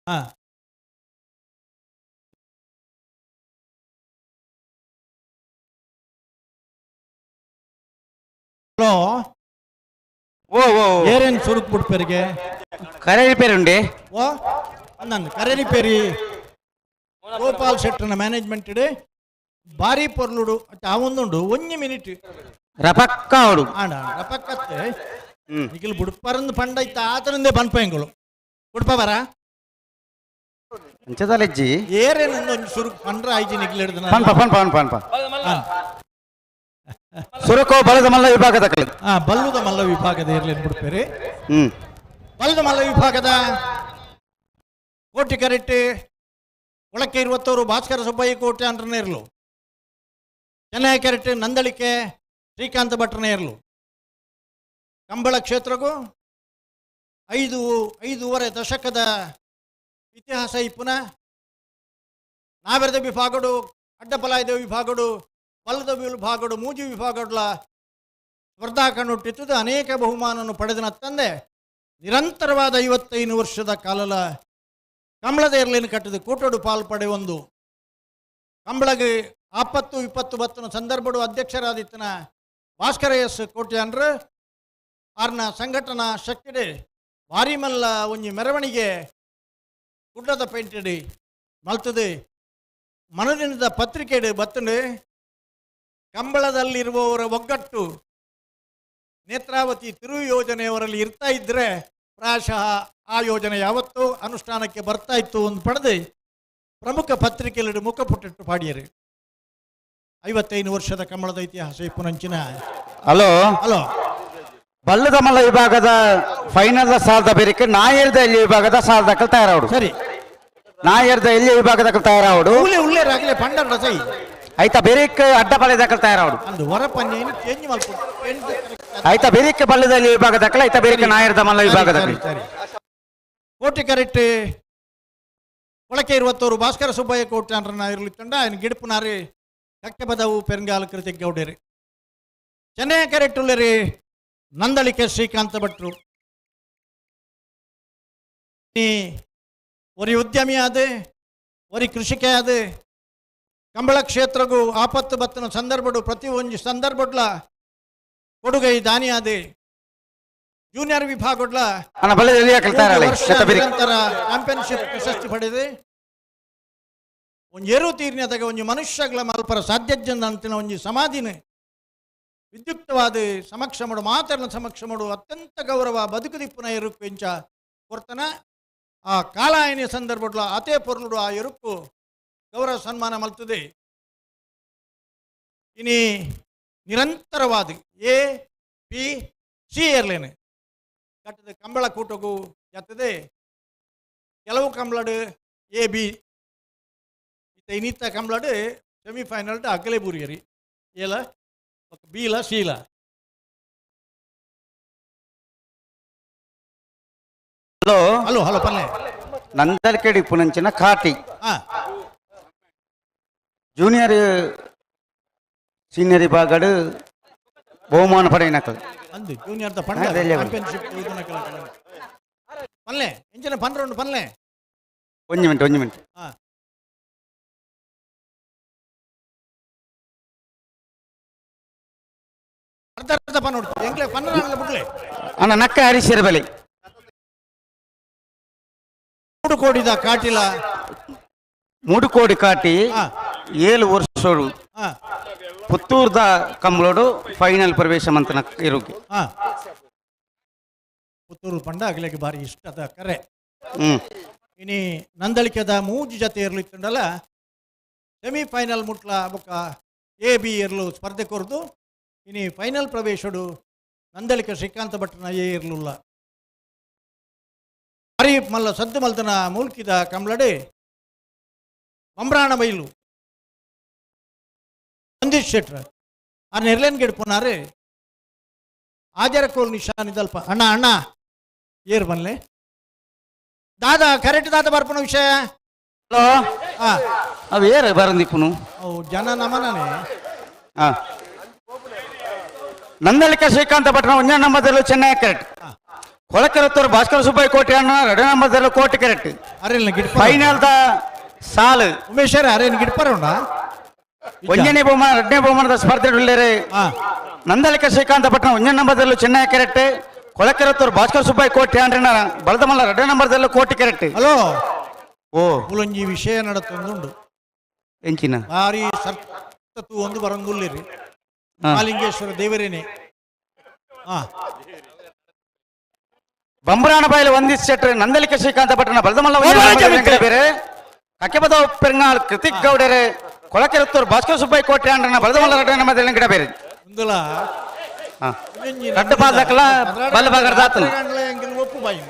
ಹಾಂ ಹಲೋ ಓ ಓ ಏರೇನು ಸುರುಕ್ ಬಿಡ್ಪೇರಿಗೆ ಕರೆ ರಿಪೇರಿ ಉಂಡೆ ಓ ಅಂದಂದು ಕರೆ ರಿಪೇರಿ ಗೋಪಾಲ್ ಶೆಟ್ಟರ್ನ ಮ್ಯಾನೇಜ್ಮೆಂಟ್ ಇಡೆ ಬಾರಿ ಪೊರ್ಲುಡು ಆ ಒಂದುಂಡು ಒಂಜಿ ಮಿನಿಟ್ ರಪಕ್ಕ ಅವಡು ಆಂಡ ರಪಕ್ಕತ್ತೆ ನಿಖಿಲ್ ಬುಡ್ಪರಂದು ಪಂಡ ಇತ್ತ ಆತನಿಂದೆ ಪನ್ಪೆಂಗಳು ಬುಡ್ಪ ಬರ ಅಂಚದಲೆಜ್ಜಿ ಏರೇನೊಂದು ಒಂಜಿ ಸುರುಕ್ ಪಂಡ್ರ ಆಯ್ಜಿ ನಿಖಿಲ್ ಹಿಡ್ದು ಪನ್ಪ ಪನ್ಪ ಪನ್ಪ ಪನ್ಪ ಸುರುಕೋ ಬಲದ ಮಲ್ಲ ವಿಭಾಗದ ಕಲೆ. ಹಾ, ಬಲ್ಲುದ ಮಲ್ಲ ವಿಭಾಗದ ಇರ್ಲಿ ಬಿಡ್ಪೇರಿ. ಬಲ್ಲದ ಮಲ್ಲ ವಿಭಾಗದ ಕೋಟಿ ಕರೆಟ್ಟಿ ಒಳಕ್ಕೆ ಇರುವತ್ತವರು ಭಾಸ್ಕರ ಸುಬ್ಬಯ್ಯ ಕೋಟೆ ಅಂದ್ರನೇ ಇರಲು, ಚೆನ್ನೈ ಕರೆಟ್ಟಿ ನಂದಳಿಕೆ ಶ್ರೀಕಾಂತ ಭಟ್ರನೇ ಇರಲು. ಕಂಬಳ ಕ್ಷೇತ್ರಕ್ಕೂ 5.5 ದಶಕದ ಇತಿಹಾಸ ಇಪ್ಪುನ. ನಾವೆರದ ವಿಭಾಗಡು, ಅಡ್ಡಪಲಾಯದ ವಿಭಾಗಡು, ಬಲ್ಲದ ವಿಭಾಗಡು, ಮೂಜಿ ವಿಭಾಗಡ್ಲ ಸ್ಪರ್ಧಾ ಕಣ್ಣುಟ್ಟಿತ್ತು. ಅನೇಕ ಬಹುಮಾನವನ್ನು ಪಡೆದನ ತಂದೆ ನಿರಂತರವಾದ 55 ವರ್ಷದ ಕಾಲಲ ಕಂಬಳದ ಏರ್ಲೇನು ಕಟ್ಟಿದ ಕೂಟೋಡು ಪಾಲು ಪಡೆಯೊಂದು ಕಂಬಳಗೆ ಆಪತ್ತು ವಿಪತ್ತು ಬತ್ತನ ಸಂದರ್ಭಡು ಅಧ್ಯಕ್ಷರಾದಿತ್ತನ ಭಾಸ್ಕರ ಎಸ್ ಕೋಟ್ಯಾನ್ರು ಆರ್ನ ಸಂಘಟನಾ ಶಕ್ತಿಡೆ ಭಾರಿ ಮಲ್ಲ ಒಂಜಿ ಮೆರವಣಿಗೆ ಗುಡ್ಡದ ಪೇಂಟೆಡಿ ಮಲ್ತದೆ. ಮನದಿನದ ಪತ್ರಿಕೆಡೆ ಬತ್ತಂಡು ಕಂಬಳದಲ್ಲಿರುವವರ ಒಗ್ಗಟ್ಟು ನೇತ್ರಾವತಿ ತಿರುವು ಯೋಜನೆಯವರಲ್ಲಿ ಇರ್ತಾ ಇದ್ದರೆ ಪ್ರಾಯಶಃ ಆ ಯೋಜನೆ ಯಾವತ್ತೂ ಅನುಷ್ಠಾನಕ್ಕೆ ಬರ್ತಾ ಇತ್ತು ಒಂದು ಪಡೆದು ಪ್ರಮುಖ ಪತ್ರಿಕೆಯಲ್ಲಿ ಮುಖಪುಟ್ಟಿಟ್ಟು ಪಾಡಿಯರು. 55 ವರ್ಷದ ಕಂಬಳದ ಇತಿಹಾಸ ಇಪ್ಪುನಂಚಿನ. ಹಲೋ ಹಲೋ ಬಲ್ಲದ ಮಲ್ಲ ವಿಭಾಗದ ಫೈನಲ್ ಸಾಲದ ಬೇರಿಕೆ ನಾಯರ್ದ ಎಲ್ಲಿ ವಿಭಾಗದ ಸಾಲದ ತಯಾರಾವಡು. ಸರಿ, ನಾಯರ್ದ ಎಲ್ಲಿ ವಿಭಾಗದ ತಯಾರಾವಡು. ಉಳ್ಳೇರಾಗಲೇ ಪಂಡರ ರಸೈ ಆಯ್ತಾ ಬೇರಿಕ್ ಅಡ್ಡ ಪಲ್ಯದ ತಯಾರಾವಡು. ಅಂದು ಹೊರಪನ್ನೇನು ಚೇಂಜ್ ಮಾಡ್ಕೊಂಡು ಆಯ್ತಾ ಬೇರಿಕೆ ಬಲ್ಲದ ಎಲ್ಲಿ ವಿಭಾಗದ ಆಯ್ತಾ ಬೇರಿಕೆ ನಾಯರ್ದ ಮಲ್ಲ ವಿಭಾಗದ. ಸರಿ, ಕೋಟಿ ಕರೆಕ್ಟ್ ಒಳಕೆ ಇರುವತ್ತವರು ಭಾಸ್ಕರ ಸುಬ್ಬಯ್ಯ ಕೋಟೆ ಅಂದ್ರ ಇರ್ಲಿತ್ತಂಡ ఆయన ಗಿಡಪುನಾರಿ ಕಕ್ಕೆ ಬದವು ಪೆರಂಗಾಲ ಕೃತಿ ಗೌಡೇರಿ. ಚೆನ್ನೈ ಕರೆಕ್ಟ್ ಉಳ್ಳೇರಿ ನಂದಳಿಕೆ ಶ್ರೀಕಾಂತ ಭಟ್ರು. ಒರಿ ಉದ್ಯಮಿ ಆದ, ಒರಿ ಕೃಷಿಕೆ ಆದ, ಕಂಬಳ ಕ್ಷೇತ್ರಗೂ ಆಪತ್ತು ಬತ್ತನ ಸಂದರ್ಭಡು ಪ್ರತಿ ಒಂಜಿ ಸಂದರ್ಭಡ್ಲ ಕೊಡುಗೈ ದಾನಿ ಆದ. ಜೂನಿಯರ್ ವಿಭಾಗಡ್ಲ ನಿರಂತರ ಚಾಂಪಿಯನ್ಶಿಪ್ ಪ್ರಶಸ್ತಿ ಪಡೆದೆ. ಒಂಜಿ ಎರು ತೀರ್ನದಾಗ ಒಂಜಿ ಮನುಷ್ಯಗಳ ಮಲ್ಪರ ಸಾಧ್ಯಜ್ಜನ ಅಂತಿನ ಒಂಜಿ ಸಮಾಧಿನ ವಿದ್ಯುಕ್ತವಾದ ಸಮಕ್ಷಮಡು ಮಾತರನ ಸಮಕ್ಷಮಡು ಅತ್ಯಂತ ಗೌರವ ಬದುಕುದಿಪ್ಪುನ ಎರುಕ್ಕು ಇಂಚ ಕೊರ್ತನ ಆ ಕಾಲಾಯನಿಯ ಸಂದರ್ಭಡ್ಲ ಅತೇ ಪೊರ್ಲುಡು ಆ ಎರುಕ್ಕು ಗೌರವ ಸನ್ಮಾನ ಮಲ್ತದೆ. ಇನಿ ನಿರಂತರವಾದ ಎ ಪಿ ಸಿ ಏರ್ಲೇನೆ ಕಟ್ಟದ ಕಂಬಳ ಕೂಟಗೂ ಜತ್ತದೆ. ಕೆಲವು ಕಂಬಳಡು ಎ ಬಿ ಇತ್ತ ಇನ್ನಿತ್ತ ಕಂಬಳಡು ಸೆಮಿಫೈನಲ್ ಅಗ್ಗಲೇ ಬೂರಿಯರಿ ಏಲ ಬೀಲ ಶೀಲ. Hello hello hello ಪಲ್ಲೆ ನಂದಲ್ಕೆಡಿ ಪುನಂಚಿನ ಕಾಟಿ ಜೂನಿಯರ್ ಸೀನಿಯರ್ ವಿಭಾಗಡ್ ಬಹುಮಾನ ಪಡೆಯಿನಕಲ್ ಅಂದು ಜೂನಿಯರ್ ದ ಪಂಡ ಚಾಂಪಿಯನ್ಶಿಪ್ ಪಲ್ಲೆ ಎಂಚಿನ ಪನ್ರೊಂಡು ಪಲ್ಲೆ ಒಂಜಿ ಮಿನಿಟ್ ಒಂಜಿ ಮಿನಿಟ್ ಅರ್ಧ ಅರ್ಧ ಪನ್ ಎಂಕ್ಲೆ ಪನ್ನ ಬುಡ್ಲೆ ಅಣ್ಣ ನಕ್ಕ ಹರಿಸಿರ ಬಲಿ ಮೂಡು ಕೋಡಿದ ಕಾಟಿಲ ಮೂಡು ಕೋಡಿ ಕಾಟಿ 7 ವರ್ಷೋಡು ಪುತ್ತೂರ್ದ ಕಂಬಳೋಡು ಫೈನಲ್ ಪ್ರವೇಶ ಮಂತನ ಇರುಗೆ ಪುತ್ತೂರು ಪಂಡ ಅಗಲಿಗೆ ಬಾರಿ ಇಷ್ಟದ ಕರೆ ಇನಿ ನಂದಳಿಕೆದ ಮೂಜಿ ಜತೆ ಇರ್ಲಿತ್ತುಂಡಲ ಸೆಮಿಫೈನಲ್ ಮುಟ್ಲ ಬೊಕ್ಕ ಎ ಬಿ ಇರ್ಲು ಸ್ಪರ್ಧೆ ಕೊರ್ದು ಇನಿ ಫೈನಲ್ ಪ್ರವೇಶಡು ನಂದಳಿಕೆ ಶ್ರೀಕಾಂತ ಭಟ್ರನ ಎ ಇರ್ಲುಲ್ಲ ಬಾರಿ ಮಲ್ಲ ಸದ್ದು ಮಲ್ತನ ಮೂಲ್ಕಿದ ಕಂಬ್ಳಡೆ ಮಂಬ್ರಾಣ ಬೈಲು ನಂದೀಶ್ ಶೆಟ್ರ ಆ ನೆರ್ಲೇನ್ ಗೆಡ್ಪುನಾರೆ ಆಜರಕೋಲ್ ನಿಶಾನಿದಲ್ಪ ಅಣ್ಣ ಅಣ್ಣ ಏರ್ ಬನ್ಲೆ ದಾದಾ ಕರೆಕ್ಟ್ ದಾದ ಬರ್ಪುನ ವಿಷಯ ಹಲೋ ಅವು ಏರ್ ಬರಂದಿಪ್ಪುನು ಅವು ಜನ ನಮನನೆ ನಂದಳಿಕ ಶ್ರೀಕಾಂತ ಭಟ್ನ ಒಂದನೇ ನಂಬರ್ದಲ್ಲೂ ಚೆನ್ನೈ ಕರೆಕ್ಟ್ ಕೊಳಕೆರತ್ತೂರು ಭಾಸ್ಕರ ಸುಬ್ಬಯ್ಯ ಕೋಟಿ ಅಣ್ಣ ಎರಡನೇ ನಂಬರ್ದಲ್ಲೂ ಕೋಟಿ ಕರೆಕ್ಟ್ ಫೈನಲ್ the ಸಾಲು ಉಮೇಶ್ ಅರೇನ್ ಗಿಡ್ಪರೋಣ ಒಂದನೇ ಬಹುಮಾನ ಎರಡನೇ ಬಹುಮಾನದ ಸ್ಪರ್ಧೆ ಉಳ್ಳೇರೆ ನಂದಳಿಕ ಶ್ರೀಕಾಂತ ಭಟ್ನ ಒಂದನೇ ನಂಬರ್ದಲ್ಲೂ ಚೆನ್ನೈ ಕರೆಕ್ಟ್ ಕೊಳಕೆರತ್ತೂರು ಭಾಸ್ಕರ ಸುಬ್ಬಯ್ಯ ಕೋಟಿ ಅಣ್ಣ ಬಲದಮಲ್ಲ ಎರಡನೇ ನಂಬರ್ದಲ್ಲೂ ಕೋಟಿ ಕರೆಕ್ಟ್ ಹಲೋ ಓ ಮುಲಂಜಿ ವಿಷಯ ನಡತೊಂದುಂಡು ಎಂಚಿನ ಭಾರಿ ಸರ್ತತು ಒಂದು ಬರಂಗುಲ್ಲಿರಿ ಮಾಲಿಂಗೇಶ್ವರ ದೇವರೇನೆ ಬಂಬ್ರಾಣ ಬಾಯಿಲು ವಂದಿಸ್ ಶೆಟ್ರ್ ನಂದಲಿಕ ಶ್ರೀಕಾಂತ ಭಟ್ರನ ಬಲದಮಲ್ಲ ಬೇರೆ ಕಕ್ಕೆಪದ ಪೆರಂಗಾಳ್ ಕೃತಿಕ್ ಗೌಡರೆ ಕೊಳಕೆರತ್ತೂರು ಭಾಸ್ಕರ ಸುಬ್ಬಯ್ಯ ಕೋಟೆ ಅಂಡ್ರನ ಬಲದಮಲ್ಲ ರಡ್ಡ ಗಿಡ ಬೇರೆ ರಡ್ಡ ಪಾದಕಲ ಬಲ್ಲ ಬಾಗರ್ದಾತನ ಒಪ್ಪು ಬಾಯಿ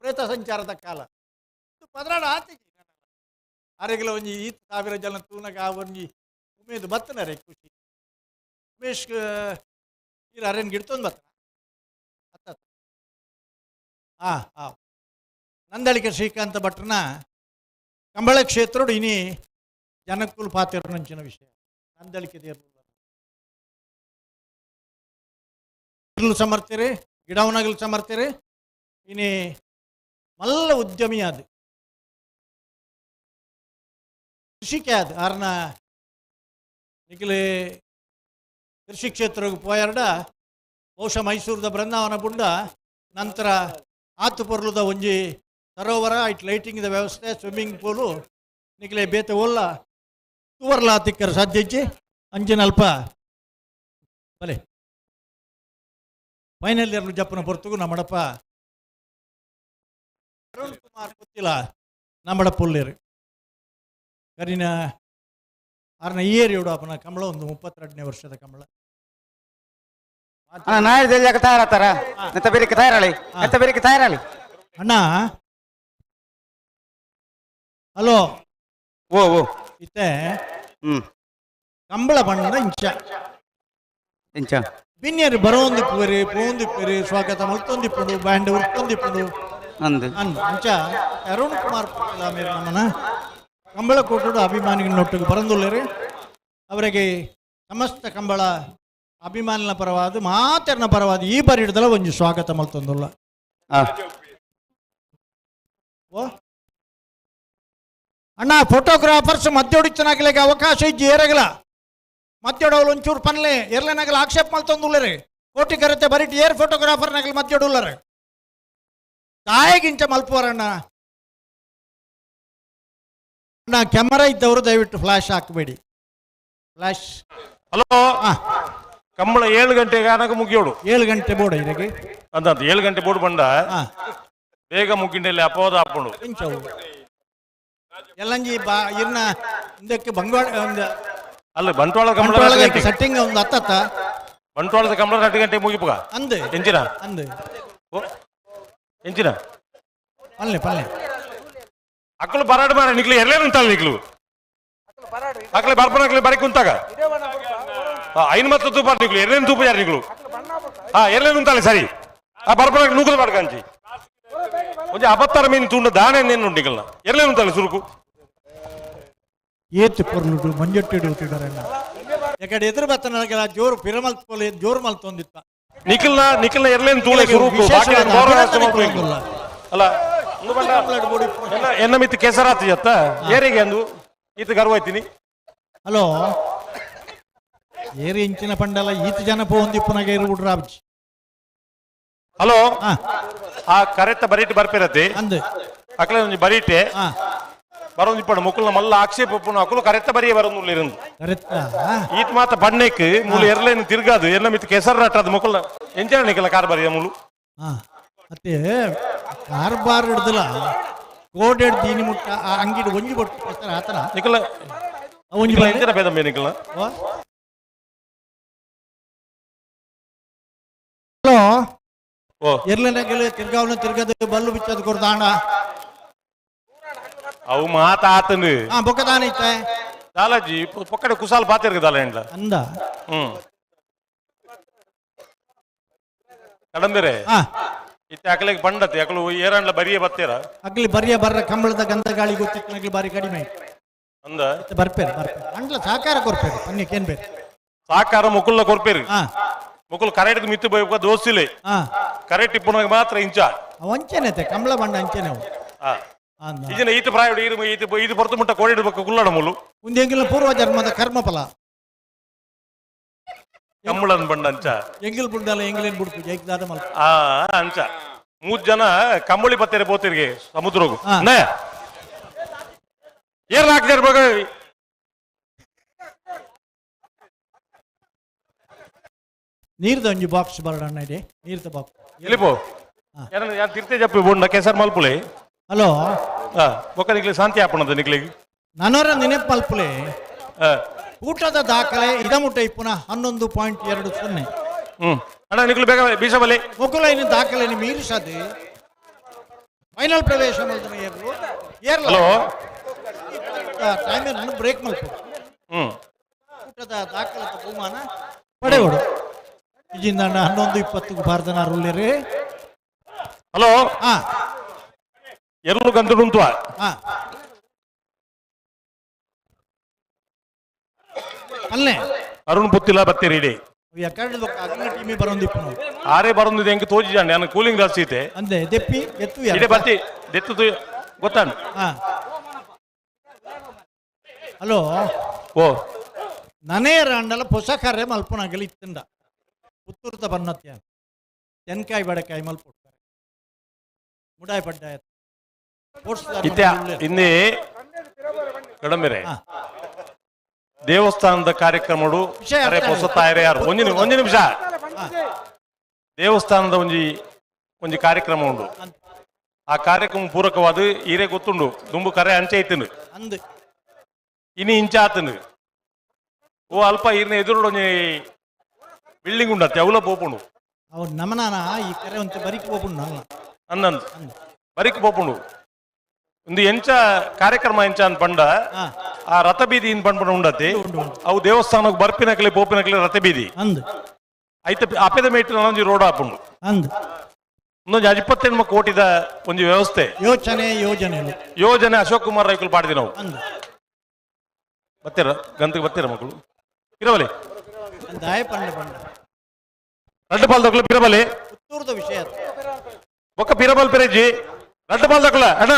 ಪ್ರೇತ ಸಂಚಾರದ ಕಾಲ ಪದರಾಡ ಆತಿಗೆ ಅರೆಗಲ ಒಂಜಿ ಈತ್ ಸಾವಿರ ಜನ ತೂನಗ ಒಂಜಿ ಉಮೇದು ಬತ್ತನರೆ ಖುಷಿ ಉಮೇಶ್ ಇರ ಅರೇನ್ ಗಿಡ್ತೊಂದು ಬತ್ತನ ಅತ್ತ ಆ ಆ ನಂದಳಿಕೆ ಶ್ರೀಕಾಂತ ಭಟ್ರನ ಕಂಬಳ ಕ್ಷೇತ್ರಡು ಇನಿ ಜನಕ್ಕುಲ್ ಪಾತಿರನಂಚಿನ ವಿಷಯ ನಂದಳಿಕೆ ದೇರ್ಲು ಸಮರ್ಥಿರಿ ಗಿಡವನಗಲು ಸಮರ್ಥಿರಿ ಇನಿ ಮಲ್ಲ ಉದ್ಯಮಿ ಅದು ಕೃಷಿಕೆ ಅದು ಆರ್ನ ನಿಖಿಲೆ ಕೃಷಿ ಕ್ಷೇತ್ರಕ್ಕೆ ಪೋಯರ್ಡ ಬಹುಶಃ ಮೈಸೂರದ ಬೃಂದಾವನ ಬುಂಡ ನಂತರ ಆತುಪೊರ್ಲುದ ಒಂಜಿ ಸರೋವರ it ಲೈಟಿಂಗ್ದ ವ್ಯವಸ್ಥೆ ಸ್ವಿಮ್ಮಿಂಗ್ ಪೂಲು ನಿಖಿಲೆ ಬೇತೆ ಒಲ್ಲ ತುವರ್ಲ ತಿಕ್ಕರ ಸಾಧ್ಯ ಇಜ್ಜಿ ಅಂಚಿನಲ್ಪ ಬಲೆ ಫೈನಲ್ ಇಯರ್ಲು ಜಪ್ಪನ ಪೊರ್ತುಗು ನಮ್ಮಡಪ್ಪ ಅರುಣ್ ಕುಮಾರ್ ಗೊತ್ತಿಲ್ಲ ನಮ್ಮಡಪ್ಪ ಉಳ್ಳೇರು ಕರಿನ ಆರ್ನ ಈ ಏರಿಯೋಡು ಅಪ್ಪನ ಕಂಬಳ ಒಂದು 32ನೇ ವರ್ಷದ ಕಂಬಳ. ನಾಯರ್ ತಯಾರಾತಾರ ನೆತ್ತ ಬೇರೆ ತಯಾರಾಳಿ ನೆತ್ತ ಬೇರೆ ತಯಾರಾಳಿ ಅಣ್ಣ. ಹಲೋ ಓ ಓ ಇತ್ತೆ ಕಂಬಳ ಬಣ್ಣದ ಇಂಚ ಇಂಚ ಬಿನ್ಯರು ಬರೋಂದಿಪ್ಪುವರಿ ಪೋಂದಿಪ್ಪುವರಿ ಸ್ವಾಗತ ಮಲ್ತೊಂದಿಪ್ಪುಂಡು ಬ್ಯಾಂಡ್ ಉರ್ತೊಂದಿಪ್ಪುಂಡು ಅಂದು ಅಂಚ ಅರುಣ್ ಕುಮಾರ್ ಮೇರೆ ನಮ್ಮನ ಕಂಬಳ ಕೋಟೋಡು ಅಭಿಮಾನಿಗಳನ್ನೊಟ್ಟಿಗೆ ಬರಂದುಳ್ಳೇರಿ ಅವರಿಗೆ ಸಮಸ್ತ ಕಂಬಳ ಅಭಿಮಾನಿನ ಪರವಾದ ಮಾತೆರ್ನ ಪರವಾದ ಈ ಬಾರಿ ಹಿಡ್ದಲ್ಲ ಒಂಜಿ ಸ್ವಾಗತ ಮಲ್ತೊಂದುಲ್ಲ. ಓ ಅಣ್ಣ ಫೋಟೋಗ್ರಾಫರ್ಸ್ ಮಧ್ಯೊಡಿಚ್ಚನಾಗಲಿಕ್ಕೆ ಅವಕಾಶ ಇಜ್ಜಿ ಏರಗಲ ಮಧ್ಯೊಡವಳು ಒಂಚೂರು ಪನ್ಲೆ ಎರ್ಲೆನಾಗಲ ಆಕ್ಷೇಪ ಮಲ್ತೊಂದುಳ್ಳೇರಿ ಕೋಟಿ ಕರತೆ ಬರಿಟ್ ಏರ್ ಫೋಟೋಗ್ರಾಫರ್ನಾಗಲಿ ಮಧ್ಯೊಡುಳ್ಳರೆ ತಾಯಿಗಿಂಚ ಮಲ್ಪುವರಣ್ಣ. ಅಣ್ಣ ಕ್ಯಾಮರಾ ಇದ್ದವರು ದಯವಿಟ್ಟು ಫ್ಲಾಶ್ ಹಾಕಬೇಡಿ. ಫ್ಲಾಶ್. ಹಲೋ ಕಂಬಳ 7 ಗಂಟೆಗೆ ಆನಾಗ ಮುಗಿಯೋಡು. 7 ಗಂಟೆ ಬೋರ್ಡ್ ಇರಗೆ ಅಂತ 7 ಗಂಟೆ ಬೋರ್ಡ್ ಬಂಡ ಬೇಗ ಮುಗಿಂಡೆಲ್ಲಿ ಅಪವಾದ ಹಾಕೊಂಡು ಎಲ್ಲಂಜಿ ಬಾ ಇರ್ನ ಹಿಂದಕ್ಕೆ ಬಂಗಾಳ ಒಂದು ಅಲ್ಲ ಬಂಟ್ವಾಳ ಕಂಬಳ ಸೆಟ್ಟಿಂಗ್ ಒಂದು ಹತ್ತತ್ತ ಬಂಟ್ವಾಳದ ಕಂಬಳ 2 ಗಂಟೆ ಮುಗಿಪುಗ ಅಂದೆ ಎಂಚಿನ ಅಂದೆ ಎಂಚಿನ ಪಲ್ಲೆ ಪಲ್ಲೆ ಅಕ್ಕಲು ಬರಾಡು ಮಾರ ನಿಕ್ಲು ಎಲ್ಲೇನು ಅಂತಾಳೆ ನಿಕ್ಲು ಅಕ್ಕಲೆ ಬರ್ಪನ ಅಕ್ಕಲೆ ಬರೀ ಕುಂತಾಗ ಐನು ಮತ್ತು ತೂಪ ನಿಕ್ಲು ಎರಡೇನು ತೂಪ ಯಾರು ನಿಕ್ಲು ಹಾ ಎರಡೇನು ಅಂತಾಳೆ ಸರಿ ಆ ಬರ್ಪನ ನೂಕಲು ಬಾಡ್ಕಂಚಿ ಒಂಜಿ ಅಬತ್ತರ ಮೀನು ತುಂಡು ದಾನೆ ನೇನು ನಿಕಲ್ನ ಎರ್ಲೇನು ಉಂತಲ್ಲ ಸುರುಕು ಏತು ಪೊರ್ಲುಡು ಮಂಜೊಟ್ಟಿಡು ಹುಟ್ಟಿಡರಣ್ಣ ಯಾಕಡೆ ಎದುರು ಬತ್ತನಗೆಲ್ಲ ಜೋರು ಪಿರಮಲ್ ಪೋಲೆ ಜೋರು ಮಲ್ತೊಂದಿತ್ತ ನಿಖಲ್ನ ನಿಖಲ್ನ ಎರ್ಲೇನು ತೂಳೆ ಸುರುಕು ಬಾಕಿ ಗೌರವ ಅಲ್ಲ ಎನ್ನ ಮಿತ್ತು ಕೆಸರಾತು ಜತ್ತ ಏರಿಗೆ ಅಂದು ಈತ ಗರ್ವ ಐತೀನಿ. ಹಲೋ ಏರಿ ಇಂಚಿನ ಪಂಡಲ ಈತ ಜನ ಪೋಂದಿಪ್ಪುನಾಗ ಇರು ಬಿಡ್ರಾಬ್ಜಿ. ಹಲೋ ಆ ಕರೆತ್ತ ಬರೀಟ್ ಬರ್ಪಿರತ್ತೆ ಅಂದು ಅಕ್ಲೆ ಒಂಜಿ ಬರೀಟೆ ಬರೋಂದಿಪ್ಪಣ ಮುಕುಲ್ನ ಮಲ್ಲ ಆಕ್ಷೇಪ ಉಪ್ಪುನ ಅಕುಲು ಕರೆತ್ತ ಬರಿಯ ಬರೋದು ಇರಂದು ಕರೆತ್ತ ಈತ ಮಾತ ಬಣ್ಣೆಕ್ ಮೂಲು ಎರ್ಲೇನು ತಿರ್ಗಾದು ಎಲ್ಲ ಮಿತ್ತು ಕೆಸರು ರಾಟದು ಮುಕುಲ್ನ ಎಂಚನ ನಿಕಲ ಕಾರ್ ಬರಿಯ ಮೂಲು. ಮತ್ತೆ ಕಾರ್ಬಾರ್ ಹಿಡ್ದಲ ಕೋಡೆಡ್ ದೀನಿ ಮುಟ್ಟ ಆ ಅಂಗಿಡ್ ಒಂಜಿ ಬೊಟ್ಟು ಕೆಸರು ಆತನ ನಿಕಲ ಒಂಜಿ ಎಂಚನ ಬೇದಂಬೆ ನಿಕಲ. ಹಲೋ ಎರ್ಲನಗಲ ತಿರ್ಗಾವನ ತಿರ್ಗದ ಬಲ್ಲು ಬಿಚ್ಚದ ಕೊಡ್ದಾಣ ಅವು ಮಾತ ಆತನು ಬೊಕ್ಕದಾನ ಇತ್ತ ದಾಲಾಜಿ ಪೊಕ್ಕಡೆ ಕುಸಾಲ್ ಪಾತಿರ್ಗದಾಲ ಎಂಡ್ಲ ಅಂದ ಕಡಂಬಿರೆ ಇತ್ತೆ ಅಕಲಿಗೆ ಬಂಡತೆ ಅಕಲು ಏರಂಡ್ಲ ಬರಿಯ ಬತ್ತೀರ ಅಗ್ಲಿ ಬರಿಯ ಬರ್ರ ಕಂಬಳದ ಗಂಧ ಗಾಳಿ ಗೊತ್ತಿತ್ತು ಬಾರಿ ಕಡಿಮೆ ಅಂದ ಬರ್ಪೇರು ಬರ್ಪೇರು ಅಂಡ್ಲ ಸಹಕಾರ ಕೊರ್ಪೇರು ಪನ್ಯಕ್ಕೆ ಏನ್ ಬೇರೆ ಸಹಕಾರ ಮುಕುಲ್ನ ಕೊರ್ಪೇರು ಮುಕುಲ್ ಕರೆಕ್ಟ್ ಮಿತ್ತು ಬೋಯ್ಕ ದೋಸ್ತಿಲೆ ಕರೆಕ್ಟ್ ಇಪ್ಪುನಾಗ ಮಾತ್ರ ಇಂಚ ಅವಂಚೆನೆ ಕಂಬಳ ಬಣ್ಣ ಅಂಚೆನೆ ಅವು ಇಜಿನ ಈತ ಪ್ರಾಯ ಈತ ಇದು ಹೊರತು ಮುಟ್ಟ ಕೋಡಿ ಇಡಬೇಕು ಕುಲ್ಲಡ ಮುಲು ಒಂದು ಪೂರ್ವ ಜನ್ಮದ ಕರ್ಮ ಫಲ ಕಂಬಳನ್ ಬಣ್ಣ ಅಂಚ ಎಂಗಿಲ್ ಬುಂಡಲ ಎಂಗಿಲೇನ್ ಬುಡ್ಪು ಜೈಕ್ ದಾದ ಮಲ್ಪ ಆ ಅಂಚ ಮೂರ್ ಜನ ಕಂಬಳಿ ಪತ್ತೇರೆ ಪೋತಿರಿಗೆ ಸಮುದ್ರಗು ಏರ್ ಹಾಕ್ತಾರೆ ಬಗ ನೀರ್ದ ಒಂಜಿ ಬಾಕ್ಸ್ ಬರಡಣ್ಣ ಇದೆ ನೀರ್ದ ಬಾಕ್ಸ್ ಎಲ್ಲಿಪೋ ಯಾರು ತಿರ್ತೆ ಜಪ್ಪಿ ಬೊಂಡ ಕೆಸರ್ ಮಲ್ಪುಲೆ. ಹಲೋ ಬೊಕ್ಕ ನಿಕ್ಲೆ ಶಾಂತಿ ಆಪಣದ ನಿಕ್ಲೆಗ್ ನನೋರ ನೆನಪು ಮಲ್ಪುಲೆ. ಊಟದ ದಾಖಲೆ ಇದಮುಟ್ಟ ಇಪ್ಪುನ 11.20. ಅಣ್ಣ ನಿಕ್ಲು ಬೇಗ ಬೀಸಬಲೆ ಮೊಕುಲೈನ ದಾಖಲೆ ಮೀರಿಸದೆ ಫೈನಲ್ ಪ್ರವೇಶ ಮಲ್ದನ ಏರ್ಲು ಏರ್ಲ. ಹಲೋ ಟೈಮ್ ನಾನು ಬ್ರೇಕ್ ಮಲ್ಪು. ಊಟದ ದಾಖಲೆ ಬಹುಮಾನ ಪಡೆಯೋಡು ಇಜಿಂದ 11:20 ಭಾರತನ ರುಲ್ಲೇರಿ. ಹಲೋ ಎರಡು ಗಂಟು ಉಂಟು. ಅಲ್ಲೇ ಅರುಣ್ ಪುತ್ತಿಲ ಬತ್ತೀರಿ ಇಡೀ ಆರೇ ಬರೊಂದಿದೆ ಎಂಕ್ ತೋಜಿಜಾಂಡೆ ನಾನು ಕೂಲಿಂಗ್ ಗ್ಲಾಸ್ ಐತೆ ಅಂದೆ ದೆಪ್ಪಿ ಎತ್ತು ಇಡೆ ಬತ್ತಿ ದೆತ್ತು ಗೊತ್ತಾನು. ಹಲೋ ಓ ನನೇ ರಾಂಡಲ ಹೊಸ ಕಾರ್ಯ ಮಲ್ಪುನಾಗಲಿ ಇತ್ತಂಡ ಪುತ್ತೂರ್ದ ಬನ್ನತ್ಯ ತೆನ್ಕಾಯಿ ಬಡಕಾಯಿ ಮಲ್ಪುಡ್ತಾರೆ ಮುಡಾಯಿ ಪಡ್ಡಾಯ ಇನ್ನೇ ಕಡಂಬೆರೆ ದೇವಸ್ಥಾನದ ಕಾರ್ಯಕ್ರಮಡು ಹೊಸ ತಾಯರೆ ಯಾರು ಒಂಜಿ ಒಂಜಿ ನಿಮಿಷ ದೇವಸ್ಥಾನದ ಒಂಜಿ ಒಂಜಿ ಕಾರ್ಯಕ್ರಮ ಉಂಡು. ಆ ಕಾರ್ಯಕ್ರಮ ಪೂರಕವಾದ ಈರೇ ಗೊತ್ತುಂಡು ದುಂಬು ಕರೆ ಅಂಚೆ ಐತನು ಇನಿ ಇಂಚ ಆತನು ಓ ಅಲ್ಪ ಈರ್ನ ಎದುರು ಒಂಜಿ ಬಿಲ್ಡಿಂಗ್ ಉಂಡತ್ತೆ ಅವಲ ಪೋಪುಂಡು ಅವ್ರು ನಮನಾನ ಈ ಕರೆ ಒಂತೆ ಬರಿಕ್ ಪೋಪುಂಡು ಅಲ್ಲ ಅನ್ನಂದು ಬರಿಕ್ ಪೋಪುಂಡು ಒಂದು ಎಂಚ ಕಾರ್ಯಕ್ರಮ ಎಂಚ ಅನ್ ಪಂಡ ಆ ರಥ ಬೀದಿ ಇನ್ ಪಂಡ ಉಂಡತಿ ಅವು ದೇವಸ್ಥಾನಕ್ಕೆ ಬರ್ಪಿನಕಲೆ ಪೋಪಿನಕಲೆ ರಥ ಬೀದಿ ಐತ ಅಪೆದ ಮೇಟಿನ ಒಂಜಿ ರೋಡ್ ಆಪುಂಡು ಅಂದು ಒಂದೊಂದು 28 ಕೋಟಿದ ಒಂದು ವ್ಯವಸ್ಥೆ ಯೋಚನೆ ಯೋಜನೆ ಯೋಜನೆ ಅಶೋಕ್ ಕುಮಾರ್ ರೈಕುಲ್ ಪಾಡಿದಿ ನಾವು ಬತ್ತೀರ ಗಂತಿಗೆ ಬತ್ತೀರ ಮಕ್ಕಳು ಇರವಲಿ ರಡ್ಡು ಪಾಲ್ ದಕ್ಕಲು ಪಿರಬಲಿ ಪುತ್ತೂರ್ದ ವಿಷಯ ಬೊಕ್ಕ ಪಿರಬಲ್ ಪಿರಜ್ಜಿ ರಡ್ಡು ಪಾಲ್ ದಕ್ಕಲ ಅಣ್ಣ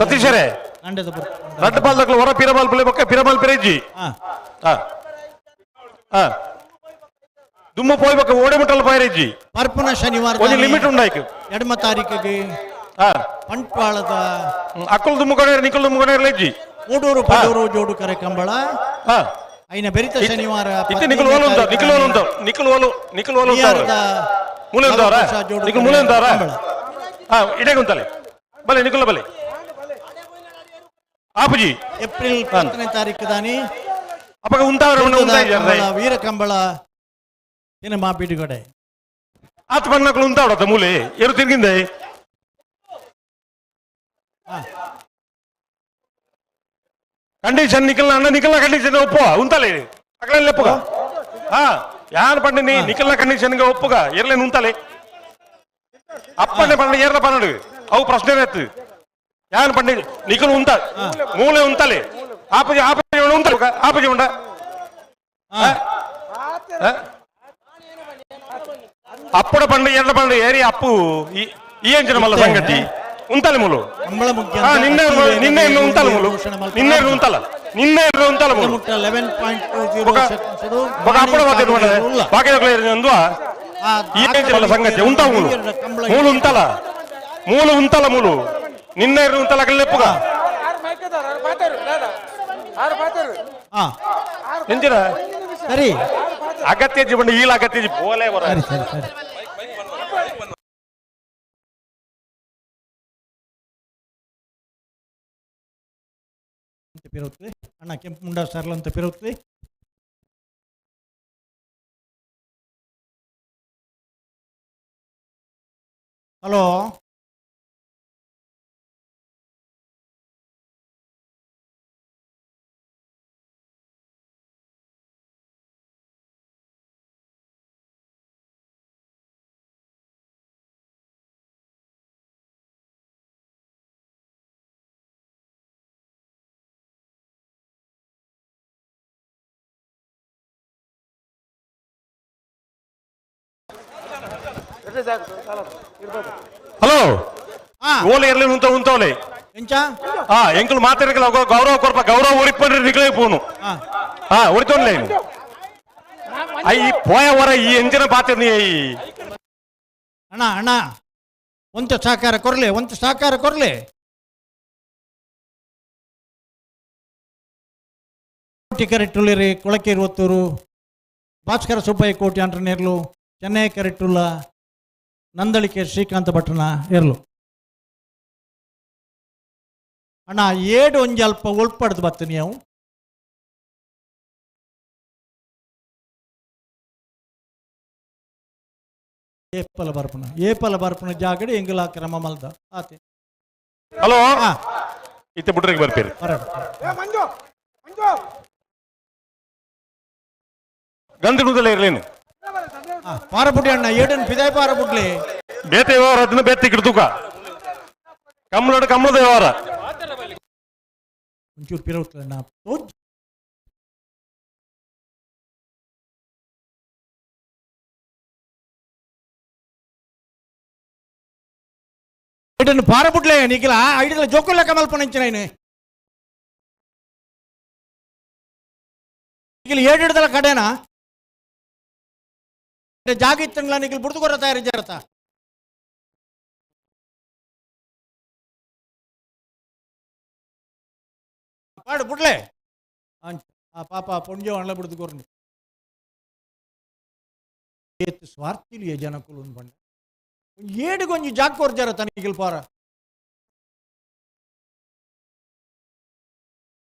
ಸತೀಶರೇ ರಡ್ಡು ಪಾಲ್ ದಕ್ಕಲು ಹೊರ ಪಿರಬಲ್ ಪಿಲೆ ಬೊಕ್ಕ ಪಿರಬಲ್ ಪಿರಜ್ಜಿ ದುಮ್ಮ ಪೋಯ್ ಬೊಕ್ಕ ಓಡೆ ಮುಟ್ಟಲ್ ಪೈರಜ್ಜಿ ಪರ್ಪುನ ಶನಿವಾರ ಒಂದು ಲಿಮಿಟ್ ಉಂಡಾಯ್ತು ಎಡಮ ತಾರೀಕಿಗೆ ಬಂಟ್ವಾಳದ ಅಕ್ಕಲ್ ದುಮ್ಮು ಕಡೆ ನಿಕ್ಕಲ್ ದುಮ್ಮು ಕಡೆ ಇರಲಜ್ಜಿ ಮೂಡೂರು ಪಡೂರು ಜೋಡು ಕರೆ ಕಂಬಳ ಐನ ಬೆರಿತ ಶನಿವಾರ ಇತ್ತೆ ನಿಕ್ಕಲ್ ಓಲು ಅಂತ ನಿಕ್ಕಲ್ ಓಲು ಅಂತ ನಿಕ್ಕಲ್ ಓಲು ನಿಕ್ಕಲ್ ಓಲು ಅಂತ ಮೂಲೆ ಅಂತವರ ನಿಕ್ಕಲ್ ಮೂಲೆ ಅಂತವರ ಹಾ ಇಡೇ ಗುಂತಲೆ ಬಲೆ ನಿಕ್ಕಲ್ ಬಲೆ ಆಪುಜಿ ಏಪ್ರಿಲ್ 10ನೇ ತಾರೀಕು ದಾನಿ ಅಪಗ ಉಂತಾವರ ಉಂತಾಯಿ ವೀರ ಕಂಬಳ ಸಿನಿಮಾ ಬಿಡುಗಡೆ ಆತ ಬಣ್ಣಗಳು ಉಂತಾವಡತ್ತ ಮೂಲೆ ಏರು ತಿರ್ಗಿಂದೆ ಕಂಡೀಷನ್ ನಿಖಲ್ನ ಅಣ್ಣ ನಿಖಲ್ನ ಕಂಡೀಷನ್ ಒಪ್ಪುವ ಉಂತಲೇ ಅಕಲಲ್ಲಿ ಒಪ್ಪುಗ ಹಾ ಯಾರು ಪಂಡಿನಿ ನಿಖಲ್ನ ಕಂಡೀಷನ್ಗೆ ಒಪ್ಪುಗ ಇರ್ಲೇನು ಉಂತಲೆ ಅಪ್ಪಣ್ಣೆ ಪಂಡ ಏರ್ನ ಪನ್ನಡು ಅವು ಪ್ರಶ್ನೆ ಎತ್ತು ಯಾನ್ ಪಂಡ ನಿಕಲು ಉಂತ ಮೂಲೆ ಉಂತಲೆ ಆಪಜಿ ಆಪಜಿ ಉಂತ ಆಪಜಿ ಉಂಡ ಅಪ್ಪಡ ಪಂಡ ಎರಡ ಪಂಡ ಏರಿ ಅಪ್ಪು ಈ ಅಂಚಿನ ಮಲ್ಲ ಸಂಗತಿ ಉಂತಲೆ ಮೂಲು ನಿನ್ನೆ ನಿನ್ನೆ ಉಂತಲ ಮೂಲು ನಿನ್ನೆ ಉಂತಲ ನಿನ್ನೆ ಉಂತಲ ಮೂಲು 11.20 ಅಪ್ಪಡ ಬಾಕಿ ಈ ಅಂಚಿನ ಸಂಗತಿ ಉಂತ ಮೂಲು ಮೂಲು ಉಂತಲ ಮೂಲು ಉಂತಲ ಮೂಲು ನಿನ್ನೆ ಉಂತಲ ಕಲ್ಲೆಪ್ಪುಗ ಎಂಚಿನ ಸರಿ ಅಗತ್ಯ ಜೀವನ ಈಲ ಅಗತ್ಯ ಬೋಲೆ ಬರ ಸರಿ ಸರಿ ಸರಿ ಪಿರೋತ್ಲಿ ಅಣ್ಣ ಕೆಂಪು ಮುಂಡ ಸರ್ಲ ಅಂತ ಪಿರೋತ್ಲಿ. ಹಲೋ ಹಲೋ ಓಲೆ ಇರ್ಲಿ ಉಂತ ಉಂತವಲೆ ಎಂಚ ಹಾ ಎಂಕುಲು ಮಾತಾಡಕಲ್ಲ ಗೌರವ ಕೊರ್ಪ ಗೌರವ ಒರಿಪಂಡ್ರೆ ನಿಕಲೇ ಪೋನು ಹಾ ಒರಿತೊನ್ಲೆ I ಪೋಯ ವರ ಈ ಎಂಜಿನ ಪಾತ್ರ ನೀ ಅಣ್ಣ ಅಣ್ಣ ಒಂತ ಸಹಕಾರ ಕೊರ್ಲೆ ಒಂತ ಸಹಕಾರ ಕೊರ್ಲೆ. ಕೋಟಿ ಕರೆಟ್ಟುಳ್ಳಿರಿ ಕೊಳಕೇರು ಒತ್ತೂರು ಭಾಸ್ಕರ ಸುಬ್ಬಯ್ಯ ಕೋಟಿ ಅಂಟ್ರನೇರ್ಲು ಚೆನ್ನೈ ಕರೆಟ್ಟುಲ್ಲ ನಂದಳಿಕೆ ಶ್ರೀಕಾಂತ ಭಟ್ರನ ಇರ್ಲು. ಅಣ್ಣ ಏಡು ಒಂಜಿ ಅಲ್ಪ ಒಳ್ಪಡ್ದು ಬತ್ತು ನೀವು ಏಪಲ ಬರ್ಪಣ ಏಪಲ ಬರ್ಪಣ ಜಾಗಡೆ ಎಂಗುಲ ಕ್ರಮ ಮಲ್ದ ಆತೆ. ಹಲೋ ಇತ್ತೆ ಬುಡ್ರಿಗೆ ಬರ್ತೀರಿ ಗಂಧ ಇರ್ಲೇನು ಪಾರಬುಡ್ಡಿ ಅಣ್ಣ ಏಡನ್ ಪಿದಾಯ್ ಪಾರಬುಡ್ಲಿ ಬೇತೆ ವ್ಯವಹಾರ ಅದನ್ನ ಬೇತೆ ಕಿಡ್ತುಕ ಕಮ್ಮಲೋಡು ಕಮ್ಮಲದ ವ್ಯವಹಾರ ಒಂಚೂರು ಪಿರೌತ್ಲಣ್ಣ ಏಡನ್ ಪಾರಬುಡ್ಲೆ ನಿಖಿಲ ಐಡಿದ ಜೋಕುಲ್ಲ ಕಮಲ್ಪನ ಇಂಚಿನ ನಿಖಿಲ್ ಏಡಿಡ್ದಲ್ಲ ಕಡೆನಾ ಜಾಗ ಇತ್ತಂಗ್ಲ ನಿಖಿಲ್ ಬುಡ್ದು ಕೊರ ತಯಾರಿ ಜರತ ಪಾಡು ಬುಡ್ಲೆ ಆ ಪಾಪ ಪೊಂಜೋ ಅಣ್ಣ ಬಿಡ್ದು ಕೊರ್ನಿ ಸ್ವಾರ್ಥಿಲಿ ಜನಕುಲು ಬಂಡ ಏಡುಗೊಂಜಿ ಜಾಗ ಕೊರ್ಜಾರ ತನಿಗಿಲ್ ಪಾರ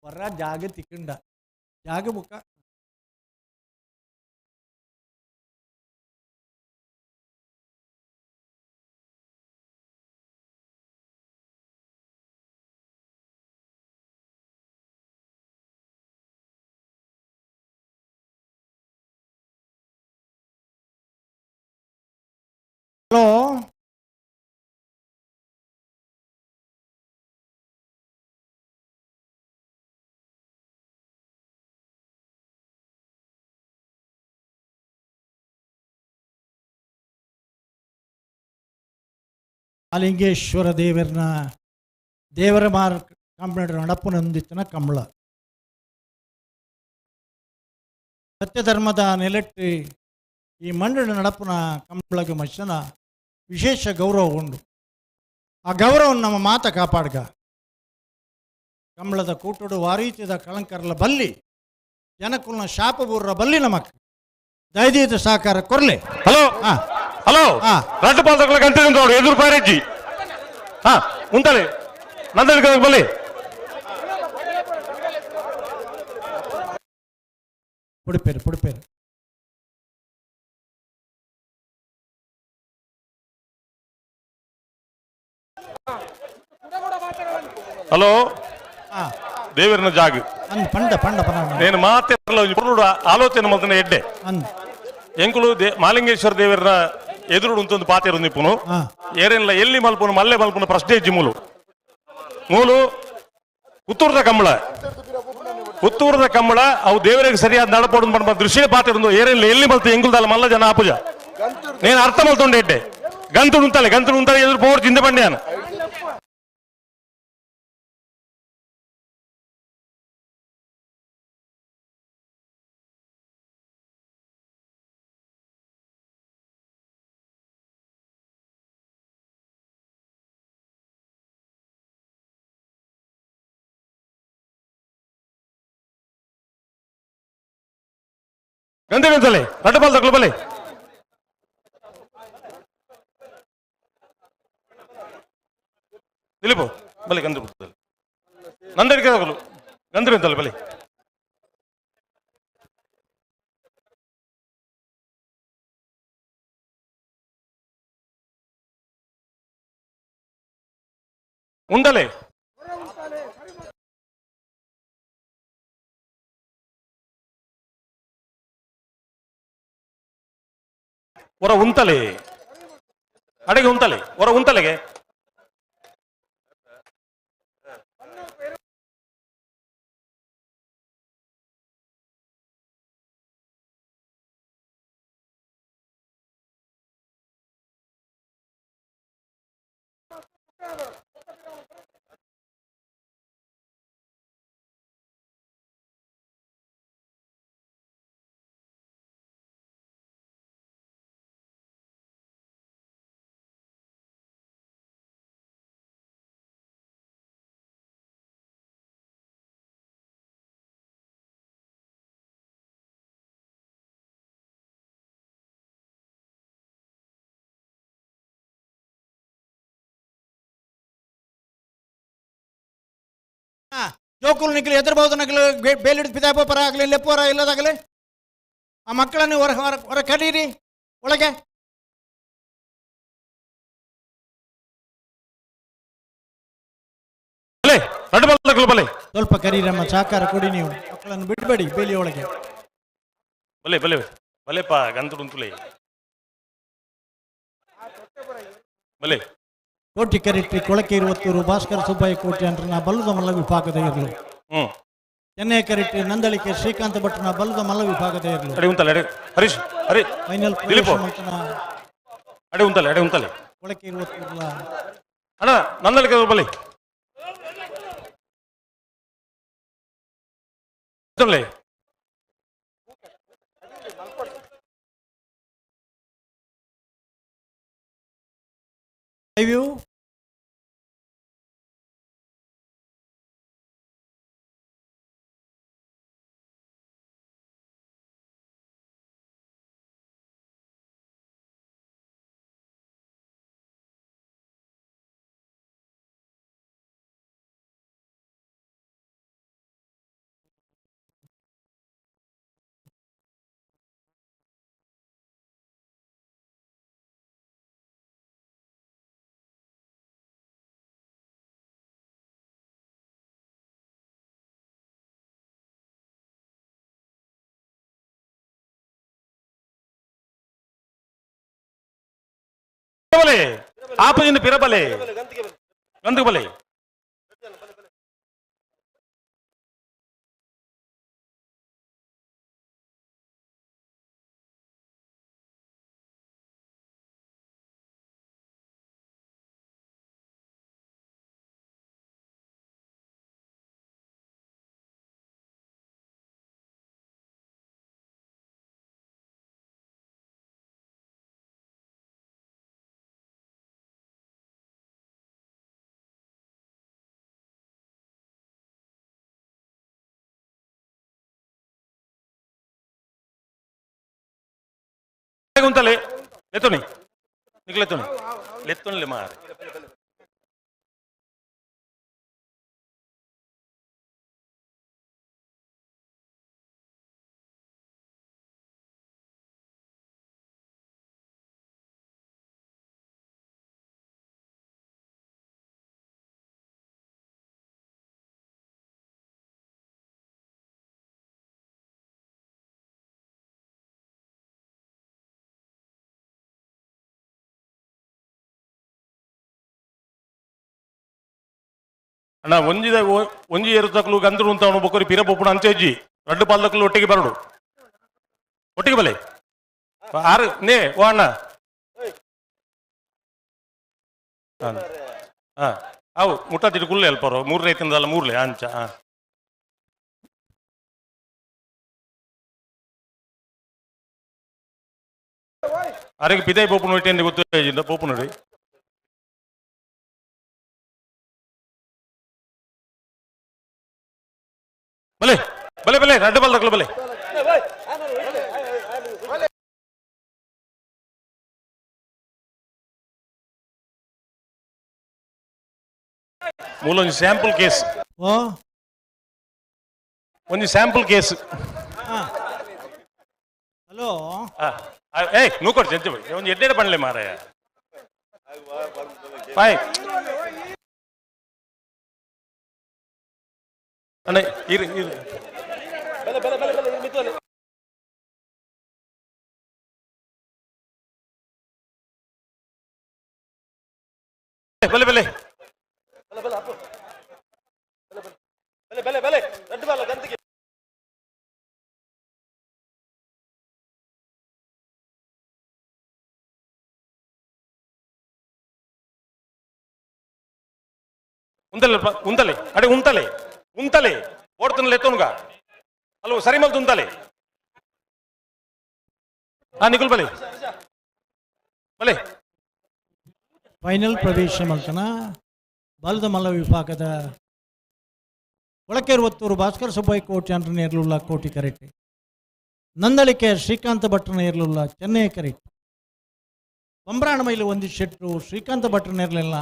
ಬರ ಜಾಗ ತಿಕ್ಕಂಡ ಜಾಗ ಬುಕ್ಕ ಹಲೋ ಮಾಲಿಂಗೇಶ್ವರ ದೇವರನ ದೇವರ ಮಾರ್ ಕಾಂಪೌಂಡ್ ನಡಪುನಂದಿತ್ತನ ಕಮಲ ಸತ್ಯಧರ್ಮದ ನೆಲೆಟ್ಟಿ ಈ ಮಂಡಳ ನಡಪುನ ಕಂಬಳಗ ಮನುಷ್ಯನ ವಿಶೇಷ ಗೌರವ ಉಂಡು. ಆ ಗೌರವವನ್ನು ನಮ್ಮ ಮಾತ ಕಾಪಾಡ್ಗ. ಕಂಬಳದ ಕೂಟುಡು ವಾರೀತಿದ ಕಳಂಕರ್ಲ ಬಲ್ಲಿ ಜನಕುಲ್ನ ಶಾಪಬೂರ್ರ ಬಲ್ಲಿ ನಮಕ್ ದಯದೀತ ಸಹಕಾರ ಕೊರ್ಲೆ. ಹಲೋ ಹಲೋ ರಡ್ಡು ಪಾಲ್ದಕ್ಲ ಗಂಟೆ ನೋಡು ಎದುರು ಪಾರಜ್ಜಿ ಹಾ ಉಂಟಲೆ ನಂದಳಿಕ ಬಲ್ಲಿ ಪುಡಿಪೇರು ಪುಡಿಪೇರು ಹಲೋ ದೇವರನ ಜಾಗ ಪಂಡ ಪಂಡ ಪಂಡ నేను ಮಾತೆ ಆಲೋಚನೆ ಮಲ್ತನ ಎಡ್ಡೆ ಎಂಕುಲು ಮಾಲಿಂಗೇಶ್ವರ ದೇವರನ ಎದುರು ಉಂತೊಂದು ಪಾತೆರು ನಿಪ್ಪುನು ಏರೆನ್ಲ ಎಲ್ಲಿ ಮಲ್ಪುನು ಮಲ್ಲೆ ಮಲ್ಪುನು ಪ್ರಶ್ನೆ ಇಜ್ಜಿ ಮೂಲು. ಮೂಲು ಪುತ್ತೂರದ ಕಂಬಳ, ಪುತ್ತೂರದ ಕಂಬಳ ಅವು ದೇವರಿಗೆ ಸರಿಯಾದ ನಡಪೋಡು ಪಂಡ ದೃಶ್ಯ ಪಾತೆರುಂದು ಏರೆನ್ಲ ಎಲ್ಲಿ ಮಲ್ತು ಎಂಗುಲ್ದಲ್ಲ ಮಲ್ಲ ಜನ ಆಪುಜ. నేను ಅರ್ಥ ಮಲ್ತೊಂಡೆ ಇಡ್ಡೆ ಗಂತುಡು ಉಂತಲೆ ಗಂತುಡು ಉಂತಲೆ ಎದುರು ಪೋರ್ ಚಿಂತೆ ಬಂಡ್ಯಾನ. ಗಂತೆ ಗಂತಲೆ ರಡ್ಡು ಬಾಲ್ ತಗೊಳ್ಳು ಬಲೆ. ದಿಲೀಪ್ ಬಲೆ ಗಂಧು ಬಿಡ್ತದೆ ನಂದಡಿಕೆ ತಗೊಳ್ಳು ಗಂಧು ಅಂತಲ್ಲ ಬಲೆ. ಉಂಡಲೆ ಹೊರ ಉಂತಲೆ ಅಡೆಗೆ ಉಂತಲೆ ಹೊರ ಉಂತಲೆಗೆ ಜೋಕುಲು ನಿಕ್ಲು ಎದುರ್ಬಹುದು ನಕಲು ಬೇಲಿಡ್ ಪಿದಾಪ ಪರ ಆಗಲಿ ಲೆಪ್ಪೋರ ಇಲ್ಲದಾಗಲಿ ಆ ಮಕ್ಕಳನ್ನು ಹೊರ ಹೊರ ಹೊರ ಕರೀರಿ ಒಳಗೆ. ಸ್ವಲ್ಪ ಕರೀರಮ್ಮ, ಸಹಕಾರ ಕೊಡಿ, ನೀವು ಮಕ್ಕಳನ್ನು ಬಿಡಬೇಡಿ ಬೇಲಿ ಒಳಗೆ. ಬಲೆ ಬಲೆ ಬಲೆಪ್ಪ ಗಂತು ಉಂತುಲೆ ಬಲೆ. ಕೋಟಿ ಕರಿಟ್ಟಿ ಕೊಳಕೆ ಇರುವತ್ತೂರು ಭಾಸ್ಕರ ಸುಬ್ಬಯ್ಯ ಕೋಟಿ ಅಂಟ್ರನ ಬಲ್ಲದ ಮಲ್ಲ ವಿಭಾಗದ ಇರಲು. ಚೆನ್ನೈ ಕರಿಟ್ಟಿ ನಂದಳಿಕೆ ಶ್ರೀಕಾಂತ ಭಟ್ರನ ಬಲ್ಲದ ಮಲ್ಲ ವಿಭಾಗದ ಇರಲು. ಅಡಿ ಉಂತಲೆ ಅಡಿ ಹರೀಶ್ ಹರಿ ಫೈನಲ್ ದಿಲೀಪ್ ಅಡಿ ಉಂತಲೆ ಅಡಿ ಉಂತಲೆ ಕೊಳಕೆ ಇರುವತ್ತೂರ್ಲ ಅಣ್ಣ ನಂದಳಿಕೆ ಬಲೆ ಉಂತಲೆ. ವ್ಯೂ ಬಲೆ ಆಪದಿಂದ ಪಿರಬಲೆ ಗಂದು ಬಲೆ. ಉಂತಲೆ ಲೆತ್ತೋನಿ ನಿಕ್ಲೆತ್ತೋನಿ ಲೆತ್ತೋನಿ ಮಾರೆ. ಅಣ್ಣ ಒಂಜಿದ ಒಂಜಿ ಏರುತಕ್ಲು ಗಂದ್ರು ಉಂತಾವನು ಬೊಕ್ಕರಿ ಪಿರ ಪೊಪ್ಪುನ ಅಂಚೆಜ್ಜಿ ರಡ್ಡು ಪಾಲ್ದಕ್ಲು ಒಟ್ಟಿಗೆ ಬರಡು. ಒಟ್ಟಿಗೆ ಬಲೆ. ಆರು ನೇ ಓ ಅಣ್ಣ. ಹಾ ಅವು ಮುಟ್ಟ ತಿರುಕುಲ್ಲೆ ಅಲ್ಪರು ಮೂರು ರೈತಿಂದಲ್ಲ ಮೂರ್ಲೆ ಅಂಚ. ಹಾ ಅರೆಗೆ ಪಿದೈ ಪೋಪುನ ಇಟ್ಟೆಂದು ಗೊತ್ತು ಪೋಪುನಡಿ. ಬಲೆ ಬಲೆ ಬಲೆ ರಡ್ಡು ಬಲ್ದಕ್ಲು ಬಲೆ. ಮೂಲೊಂಜಿ ಸ್ಯಾಂಪಲ್ ಕೇಸ್. ಓ ಒಂಜಿ ಸ್ಯಾಂಪಲ್ ಕೇಸ್. ಹಲೋ. ಏಯ್ ನೂಕೊಡು ಜಂಜಿ ಒಂಜಿ ಎಡ್ಡೆಡ್ ಪನ್ಲೆ ಮಾರಾಯ. ಬಾಯ್ ಅಣ್ಣ ಇರು ಇರು. ಬಲೆ ಬಲೆ ಬಲೆ ಬಲೆ ರಡ್ಡು ಬಲ ಗಂತಿಗೆ. ಉಂತಲೆ ಉಂತಲೆ ಅಡೆ ಉಂತಲೆ ಉಂತಲೆ ಓಡ್ತನ ಎತ್ತೋನುಗ ಅಲ್ವ ಸರಿ ಮಲ್ತು ಉಂತಲೆ. ಹಾ ನಿಕುಲ್ ಬಲೆ ಬಲೆ. ಫೈನಲ್ ಪ್ರವೇಶ ಮಲ್ತನ ಬಲದ ಮಲ್ಲ ವಿಭಾಗದ ಒಳಕೇರು ಒತ್ತೂರು ಭಾಸ್ಕರ ಸುಬ್ಬಯ್ಯ ಕೋಟಿ ಅಂಟನ ಇರಲಿಲ್ಲ ಕೋಟಿ ಕರೆಕ್ಟ್. ನಂದಳಿಕೆ ಶ್ರೀಕಾಂತ ಭಟ್ರನ ಇರಲಿಲ್ಲ ಚೆನ್ನೈ ಕರೆಕ್ಟ್. ಪಂಬ್ರಾಣ ಮೈಲು ಒಂದು ಶೆಟ್ರು ಶ್ರೀಕಾಂತ ಭಟ್ರನ ಇರಲಿಲ್ಲ.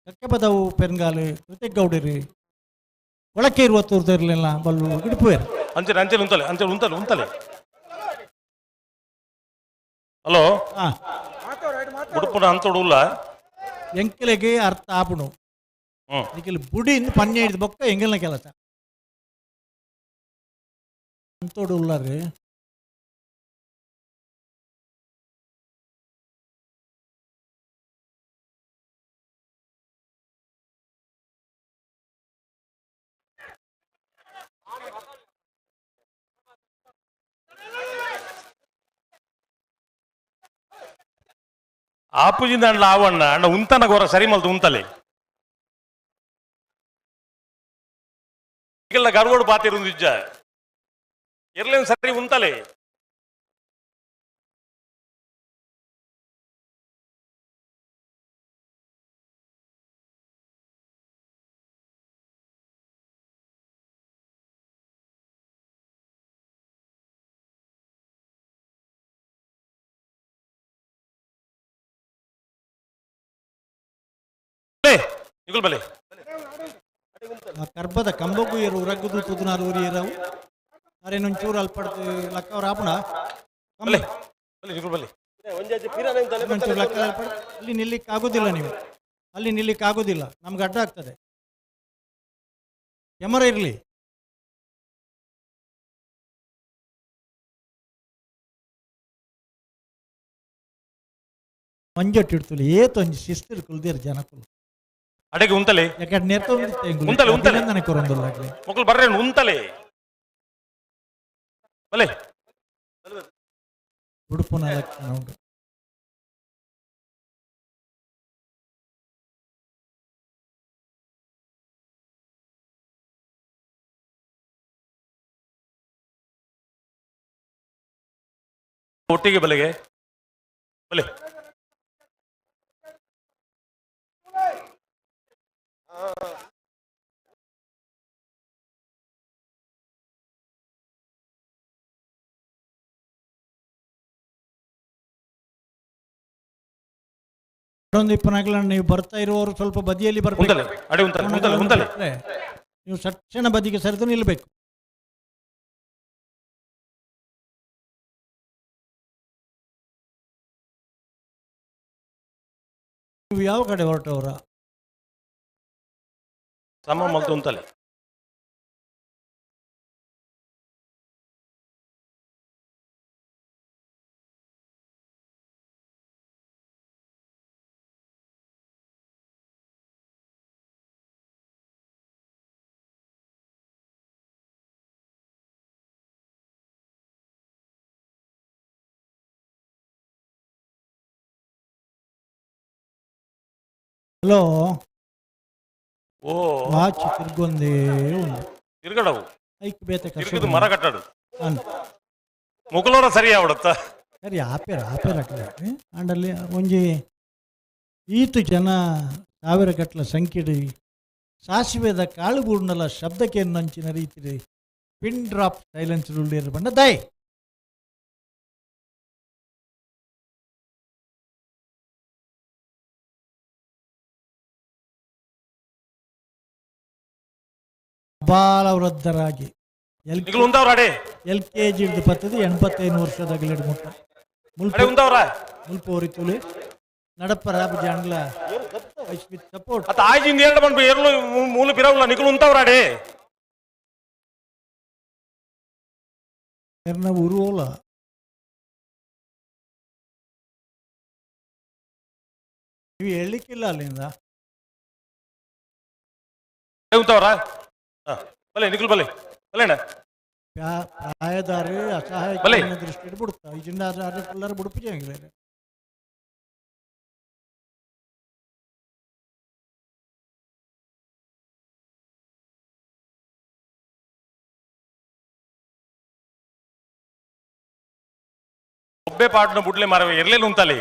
ಕಕ್ಕೆಪದವು ಪೆರ್ಗಾಲು ಕೃತಿಕ್ ಗೌಡರಿ ಒಳಕೇರು ಒತ್ತೂರ್ದು ಇರಲಿಲ್ಲ ಬಲ್ಲು ಗಿಡಪುವೇರು. ಅಂಚೆ ಅಂಚೆ ಉಂತಲೆ ಅಂಚೆ ಉಂತಲೆ ಉಂತಲೆ. ಹಲೋ ಉಡುಪುನ ಅಂತೋಡುಲ್ಲ ಎಂಕಲೆಗೆ ಅರ್ಥ ಆಪುಣು. ನಿಖಿಲ್ ಬುಡಿ ಪನ್ನೆ ಹಿಡಿದು ಬೊಕ್ಕ ಎಂಗಲ್ನ ಕೆಲಸ ಅಂತೋಡು ಉಲ್ಲಾರು. ಆಪುಜಿಂದ ಅಂಡ್ಲ ಆವಣ್ಣ ಅಣ್ಣ ಉಂತನ ಗೋರ ಸರಿ ಮಲ್ತು ಉಂತಲೆ. ಈಗೆಲ್ಲ ಗರ್ಗೋಡು ಪಾತಿರುಂದು ಇಜ್ಜ ಇರ್ಲೇನು ಸರಿ ಉಂತಲೆ. ನಿಕುಲ್ ಬಲೆ. ಆ ಕರ್ಬದ ಕಂಬಕ್ಕೂ ಇರು ರಗ್ಗುದು ತುದುನಾರು ಊರಿ ಇರವು ಅರೆ ಒಂಚೂರು ಅಲ್ಪಡ್ತು ಲಕ್ಕವ್ರ ಆಪುಣ. ಬಲೆ ಬಲೆ ನಿಕುಲ್ ಬಲೆ. ಒಂಚೂರು ಲಕ್ಕ ಅಲ್ಪಡ್ ಅಲ್ಲಿ ನಿಲ್ಲಿಕ್ಕೆ ಆಗೋದಿಲ್ಲ, ನೀವು ಅಲ್ಲಿ ನಿಲ್ಲಿಕ್ಕೆ ಆಗೋದಿಲ್ಲ, ನಮ್ಗೆ ಅಡ್ಡ ಆಗ್ತದೆ. ಕ್ಯಾಮರಾ ಇರಲಿ. ಮಂಜೊಟ್ಟು ಇಡ್ತುಲಿ ಏತೊಂಜಿ ಶಿಸ್ತು ಕುಲ್ದೇರು ಜನಕುಲು. ಅಡೆಗೆ ಉಂತಲೆ. ಯಾಕಂದ್ರೆ ನೇರ್ತೊಂದು ಉಂತಲೆ ಉಂತಲೆ. ಅಭಿನಂದನೆ ಕೊರೊಂದುಲ್ಲಾಗ್ಲೆ. ಮೊಕ್ಕಲು ಬರ್ರೇನು ಉಂತಲೆ. ಬಲೆ. ಉಡುಪುನ ಲಕ್ಷಣ ಉಂಟು. ಒಟ್ಟಿಗೆ ಬಲೆಗೆ ಬಲೆ. ಒಂದು ಇಪ್ಪನಾಗ್ಲ ನೀವು ಬರ್ತಾ ಇರುವವರು ಸ್ವಲ್ಪ ಬದಿಯಲ್ಲಿ ಬರ್ಬೇಕು. ಉಂತಲೆ, ಅಡೆ ಉಂತಲೆ, ಉಂತಲೆ, ಉಂತಲೆ. ನೀವು ತಕ್ಷಣ ಬದಿಗೆ ಸರಿದು ನಿಲ್ಲಬೇಕು. ನೀವು ಯಾವ ಕಡೆ ಹೊರಟವರ? ಸಮ ಮಲ್ತು ಉಂತಲೆ. ಹಲೋ ಓ ವಾಚ್ ತಿರ್ಗೊಂದೇ ಉಂಡು ತಿರ್ಗಡವು ಐಕ್ ಬೇತೆ ತಿರ್ಗದು ಮರ ಕಟ್ಟಡು ಅಂದ್. ಮುಕುಲೋರ ಸರಿ ಆವಡತ್ತ ಸರಿ ಆಪೇರ ಆಪೇರ ಅಕ್ಲೆ ಆಂಡಲ್ಲಿ ಒಂಜಿ ಈತ್ ಜನ ಸಾವಿರ ಗಟ್ಟಲ ಸಂಖ್ಯೆಡ್ ಸಾಸಿವೆದ ಕಾಳು ಬೂರ್ನಲ ಶಬ್ದಕ್ಕೆ ನಂಚಿನ ರೀತಿ ಪಿನ್ ಡ್ರಾಪ್ ಸೈಲೆನ್ಸ್ ಉಳ್ಳೇರು ಬಣ್ಣ ದಯ ಬಾಲ ವೃದ್ಧರಾಗಿ ಎಲ್ ನಿಕುಲು ಉಂದವ್ರ ಅಡೆ ಎಲ್ ಕೆ ಜಿ ಹಿಡ್ದು ಬರ್ತದೆ 85 ವರ್ಷದ ಅಗಲಿಡ್ ಮುಟ್ಟ ಅಡೆ ಉಂದವ್ರ ಮುಲ್ಪ ಒರಿತುಲಿ ನಡಪರ ಜಾಂಗ್ಲ ವಿತ್ ಸಪೋರ್ಟ್ ಅತ್ತ ಆಯ್ಜಿಂದ ಎರಡು ಬಂದು ಎರಲು ಮೂಲು ಪಿರವುಲ ನಿಕುಲು ಉಂತವ್ರ ಅಡೆ ಎರ್ನ ಉರುವೋಲ ನೀವು ಹೇಳಲಿಕ್ಕಿಲ್ಲ ಅಲ್ಲಿಂದ ಉಂತವ್ರ ಬಲೆ ನಿಕುಲು ಬಲೆ ಬಲೆ ಅಣ್ಣ ಪ್ರಾಯದಾರ ಅಸಹಾಯ ಬಲೆ. ದೃಷ್ಟಿ ಬಿಡುತ್ತಾ ಇದರಿಂದ ಎಲ್ಲರೂ ಬಿಡುಪು ಜಂಗಿಲ್ಲ ಒಬ್ಬೆ ಪಾಟ್ನ ಬುಡ್ಲೆ ಮರವೆ ಎರ್ಲೇನು ಉಂತಲೆ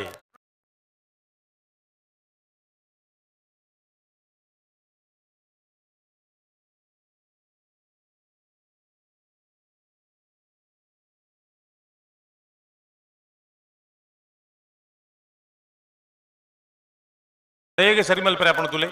ಹೇಗೆ ಸರಿ ಮಲ್ಪರೆ ಅಪ್ಪಣ ತುಲೆ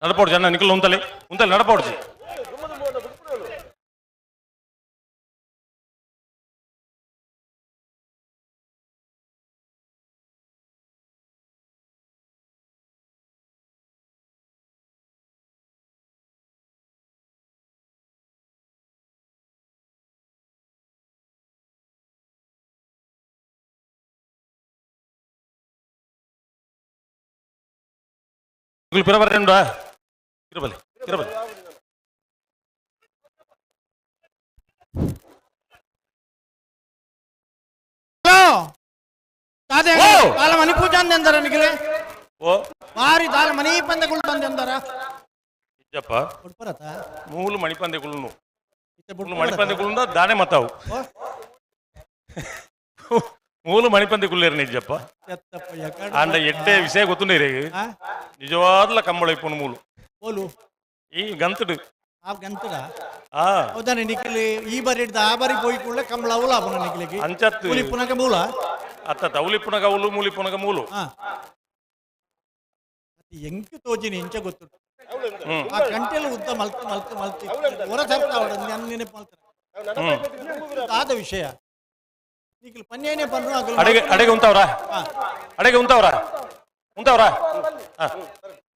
ನಡಪೋಡು ಜನ ನಿಕಲ್ ಉಂತಲೆ ಉಂತಲೆ ನಡಪೋಡ್ಜಿ ನಿಕುಲು ಪಿರ ಬರ್ರೆಂಡ ಇರಬಲೆ ಇರಬಲೆ ಹಲೋ ತಾದೆ ದಾಲ ಮನಿ ಪೂಜಾ ಅಂದರ ನಿಖಿಲೆ ಓ ಬಾರಿ ದಾಲ ಮನಿ ಪಂದಗಳು ಬಂದಂದರ ಇಜ್ಜಪ್ಪ ಉಡ್ಪರತ ಮೂಲು ಮಣಿಪಂದೆಗುಳುನು ಮೂಲು ಮಣಿಪಂದೆಗುಳುಂದ ದಾನೆ ಮತ್ತಾವು ಮೂಲು ಮಣಿಪಂದೆಗುಳ್ಳೇರು ನಿಜಪ್ಪ ಆಂಡ ಎಡ್ಡೆ ವಿಷಯ ಗೊತ್ತುಂಡೇರಿ ನಿಜವಾದ್ಲ ಕಂಬಳ ಇಪ್ಪುನು ಮೂಲು ಓಲು ಈ ಗಂತಡು ಆ ಗಂತಡ ಆ ಹೌದಾನೆ ನಿಖಿಲಿ ಈ ಬಾರಿ ಹಿಡ್ದು ಆ ಬಾರಿ ಪೋಯಿ ಕೂಡಲೇ ಕಂಬಳ ಅವಲ ಆಪುನ ನಿಖಿಲಿಗೆ ಅಂಚತ್ತು ಪುನಕ ಮೂಲ ಅತ್ತ ತೌಲಿಪ್ಪುನಗ ಅವಲು ಮೂಲಿಪ್ಪುನಗ ಮೂಲು ಎಂಕ್ ತೋಜಿನಿ ಇಂಚ ಗೊತ್ತು ಆ ಕಂಟೆಲ್ ಉದ್ದ ಮಲ್ತ ಮಲ್ತ ಮಲ್ತ ಹೊರ ಸರ್ತ ಅವಡ ನನ್ನ ನೆನಪು ಮಲ್ತ ಆದ ವಿಷಯ ನಿಖಿಲ್ ಪನ್ನೇನೆ ಪನ್ನು ಅಗಲು ಅಡೆಗೆ ಅಡೆಗೆ ಉಂತವ್ರ ಅಡೆಗೆ ಉಂತವ್ರ ಉಂತವ್ರ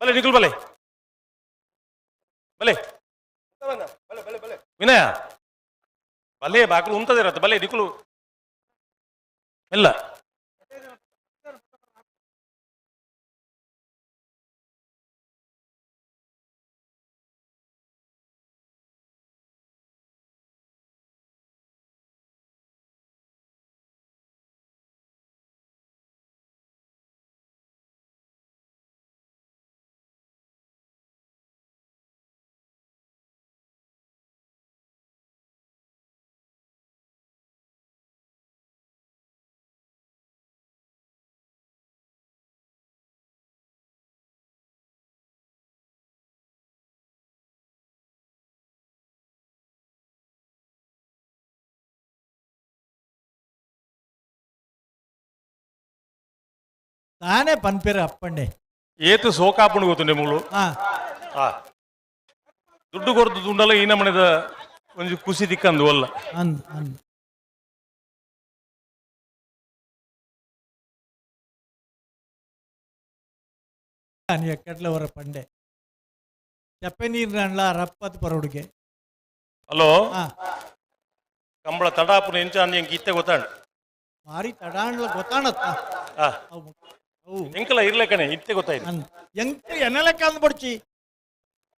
ಬಲೆ ನಿಖಿಲ್ ಬಲೆ ಬಲೆ ವಿನಯ ಬಲೆ ಬಾಕಲು ಉಂತದಿರತ್ತ ಬಲೆ ನಿಖಲು ಇಲ್ಲ ತಾನೇ ಪನ್ಪೇರ ಅಪ್ಪಣ್ಣೆ ಏತು ಸೋಕಾಪುಣು ಗೊತ್ತುಂಡೆ ಮೂಲು ಆ ದುಡ್ಡು ಕೊರತು ದುಂಡಲ ಈ ನಮನೆದ ಒಂಜಿ ಖುಷಿ ತಿಕ್ಕಂದು ಅಲ್ಲ ಅಂದ್ ಅಂದ್ ಎಕ್ಕಡ್ಲವರ ಪಂಡೆ ಚಪ್ಪೆ ನೀರಿನ ರಪ್ಪತ್ ಪರೋಡುಗೆ ಹಲೋ ಕಂಬಳ ತಡಾಪುನ ಎಂಚ ಅಂದ್ ಎಂಕ್ ಇತ್ತೆ ಗೊತ್ತಾಂಡ್ ಮಾರಿ ತಡಾಂಡ್ಲ ಗೊತ್ತಾಣತ್ತ ಆ. ಅವು ಎಂಕಲ ಇರ್ಲೆಕ್ಕನೆ ಇತ್ತೆ ಗೊತ್ತಾಯ್ತು. ಎಂಕ್ ಎನೆಲೆಕ್ಕ ಅಂದ್ ಬಡ್ಚಿ.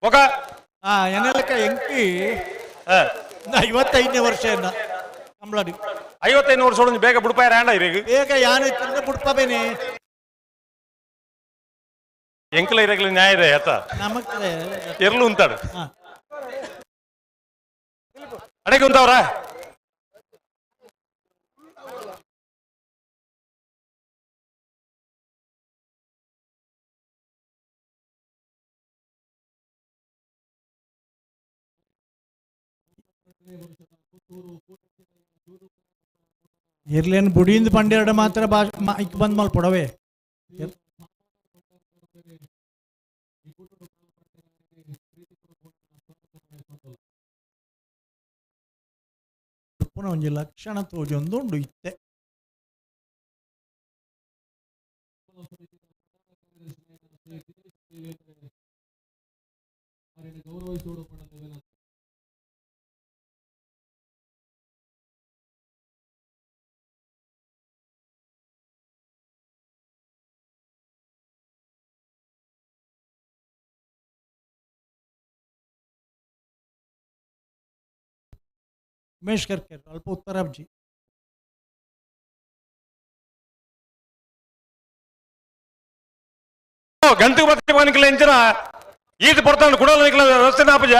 ಬೊಕ ಆ ಎನೆಲೆಕ್ಕ ಎಂಕಿ 55ನೇ ವರ್ಷ ಎನ್ನ ಕಂಬ್ಳಾಡಿ. 55 ವರ್ಷ ಒಂಜಿ ಬೇಗ ಬುಡ್ಪಾಯರ ಆಂಡ ಇರೆಗ್. ಬೇಗ ಯಾನ್ ಇತ್ತಂದ್ರೆ ಬುಡ್ಪಬೇನೆ. ಎಂಕಲ ಇರೆಗ್ಲ ನ್ಯಾಯ ಇದೆ ಆತ. ನಮಕ್ ಎರ್ಲು ಉಂತಾಡು. ಅಡೆಗೆ ಉಂತಾವ್ರ? ಇರ್ಲೇನು ಬುಡಿಯಿಂದ ಪಂಡ್ಯಾಡ ಮಾತ್ರ ಇಕ್ ಬಂದ್ ಮಲ್ಪೊಡವೆ. ಪುನಃ ಒಂಜಿ ಲಕ್ಷಣ ತೋಜೊಂದು ಉಂಡು ಇತ್ತೆ. ಉಮೇಶ್ ಕರ್ಕೇರ್ ಅಲ್ಪ ಉತ್ತರಾಬ್ಜಿ. ಗಂಟೆಗೆ ಬರ್ತೀವಿ ನಿಕ್ಲ ಎಂಚಿನ ಈತ ಪಡ್ತಾಂಡು ಕುಡಲ ನಿಕ್ಲ ರಸ್ತೆ ನಾಪಜ.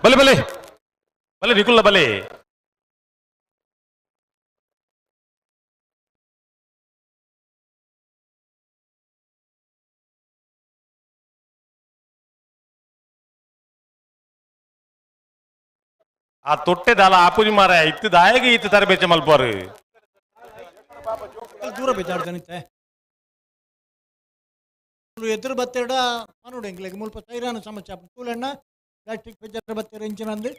ಬಲೆ ಬಲೆ ಬಲೆ ನಿಕುಲ್ಲ ಬಲೆ. ಆ ತೊಟ್ಟೆ ದಾಲ ಆಪುಜಿ ಮಾರ ಇತ್ತು ದಾಯಗೆ ಇತ್ತು ತರಬೇಚ ಮಲ್ಪಾರು. ದೂರ ಬೇಜಾಡ್ತಾನಿತ್ತೆ. ಎದುರು ಬತ್ತೆರಡ ಮನುಡು ಎಂಕ್ಲೆಗ್ ಮುಲ್ಪ ಸೈರಾನ ಸಮಸ್ಯೆ ಆಪುಂಡು. ತೂಲೆಣ್ಣ ಪ್ಲಾಸ್ಟಿಕ್ ಬೇಜಾರ ಬತ್ತೆರ ಇಂಚಿನ ಅಂದು.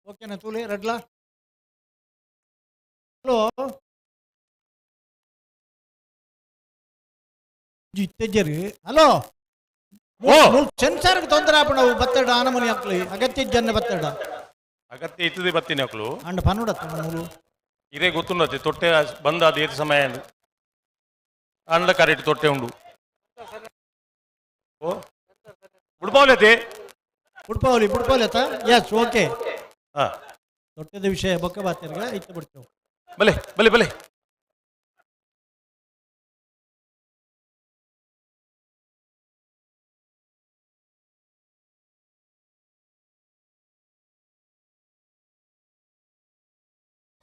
ಓಕೆನಾ ತೂಲೆ ರಡ್ಲಾ? ಹಲೋ ಇತ್ತೆಜ್ಜರು ಹಲೋ ಸೆನ್ಸಾರ್ಗೆ ತೊಂದರೆ ಆಪುಂಡು ಅವು ಬತ್ತೆರಡ ಆನಮನಿ ಹಾಕ್ಲಿ ಅಗತ್ಯ ಜನ ಬತ್ತೆರಡ. ಅಗತ್ಯ ಇತ್ತದೆ ಬತ್ತೀನಿ ಅಕ್ಲು. ಅಂಡ ಪನ್ನುಡತ್ತ ಮೂಲು. ಇದೇ ಗೊತ್ತುಂಡತ್ತೆ ತೊಟ್ಟೆ ಬಂದ ಅದು ಏತು ಸಮಯ ಅಂಡ ಕರೆಕ್ಟ್ ತೊಟ್ಟೆ ಉಂಡು. ಓ ಬುಡ್ಪಾವಲಿ ಬುಡ್ಪಾವಲಿ ಬುಡ್ಪಾವಲಿ ಆತ ಎಸ್ ಓಕೆ. ತೊಟ್ಟೆದ ವಿಷಯ ಬೊಕ್ಕ ಬಾತಿರ್ಗ ಇತ್ತು ಬಿಡ್ತೇವೆ. ಬಲೆ ಬಲೆ ಬಲೆ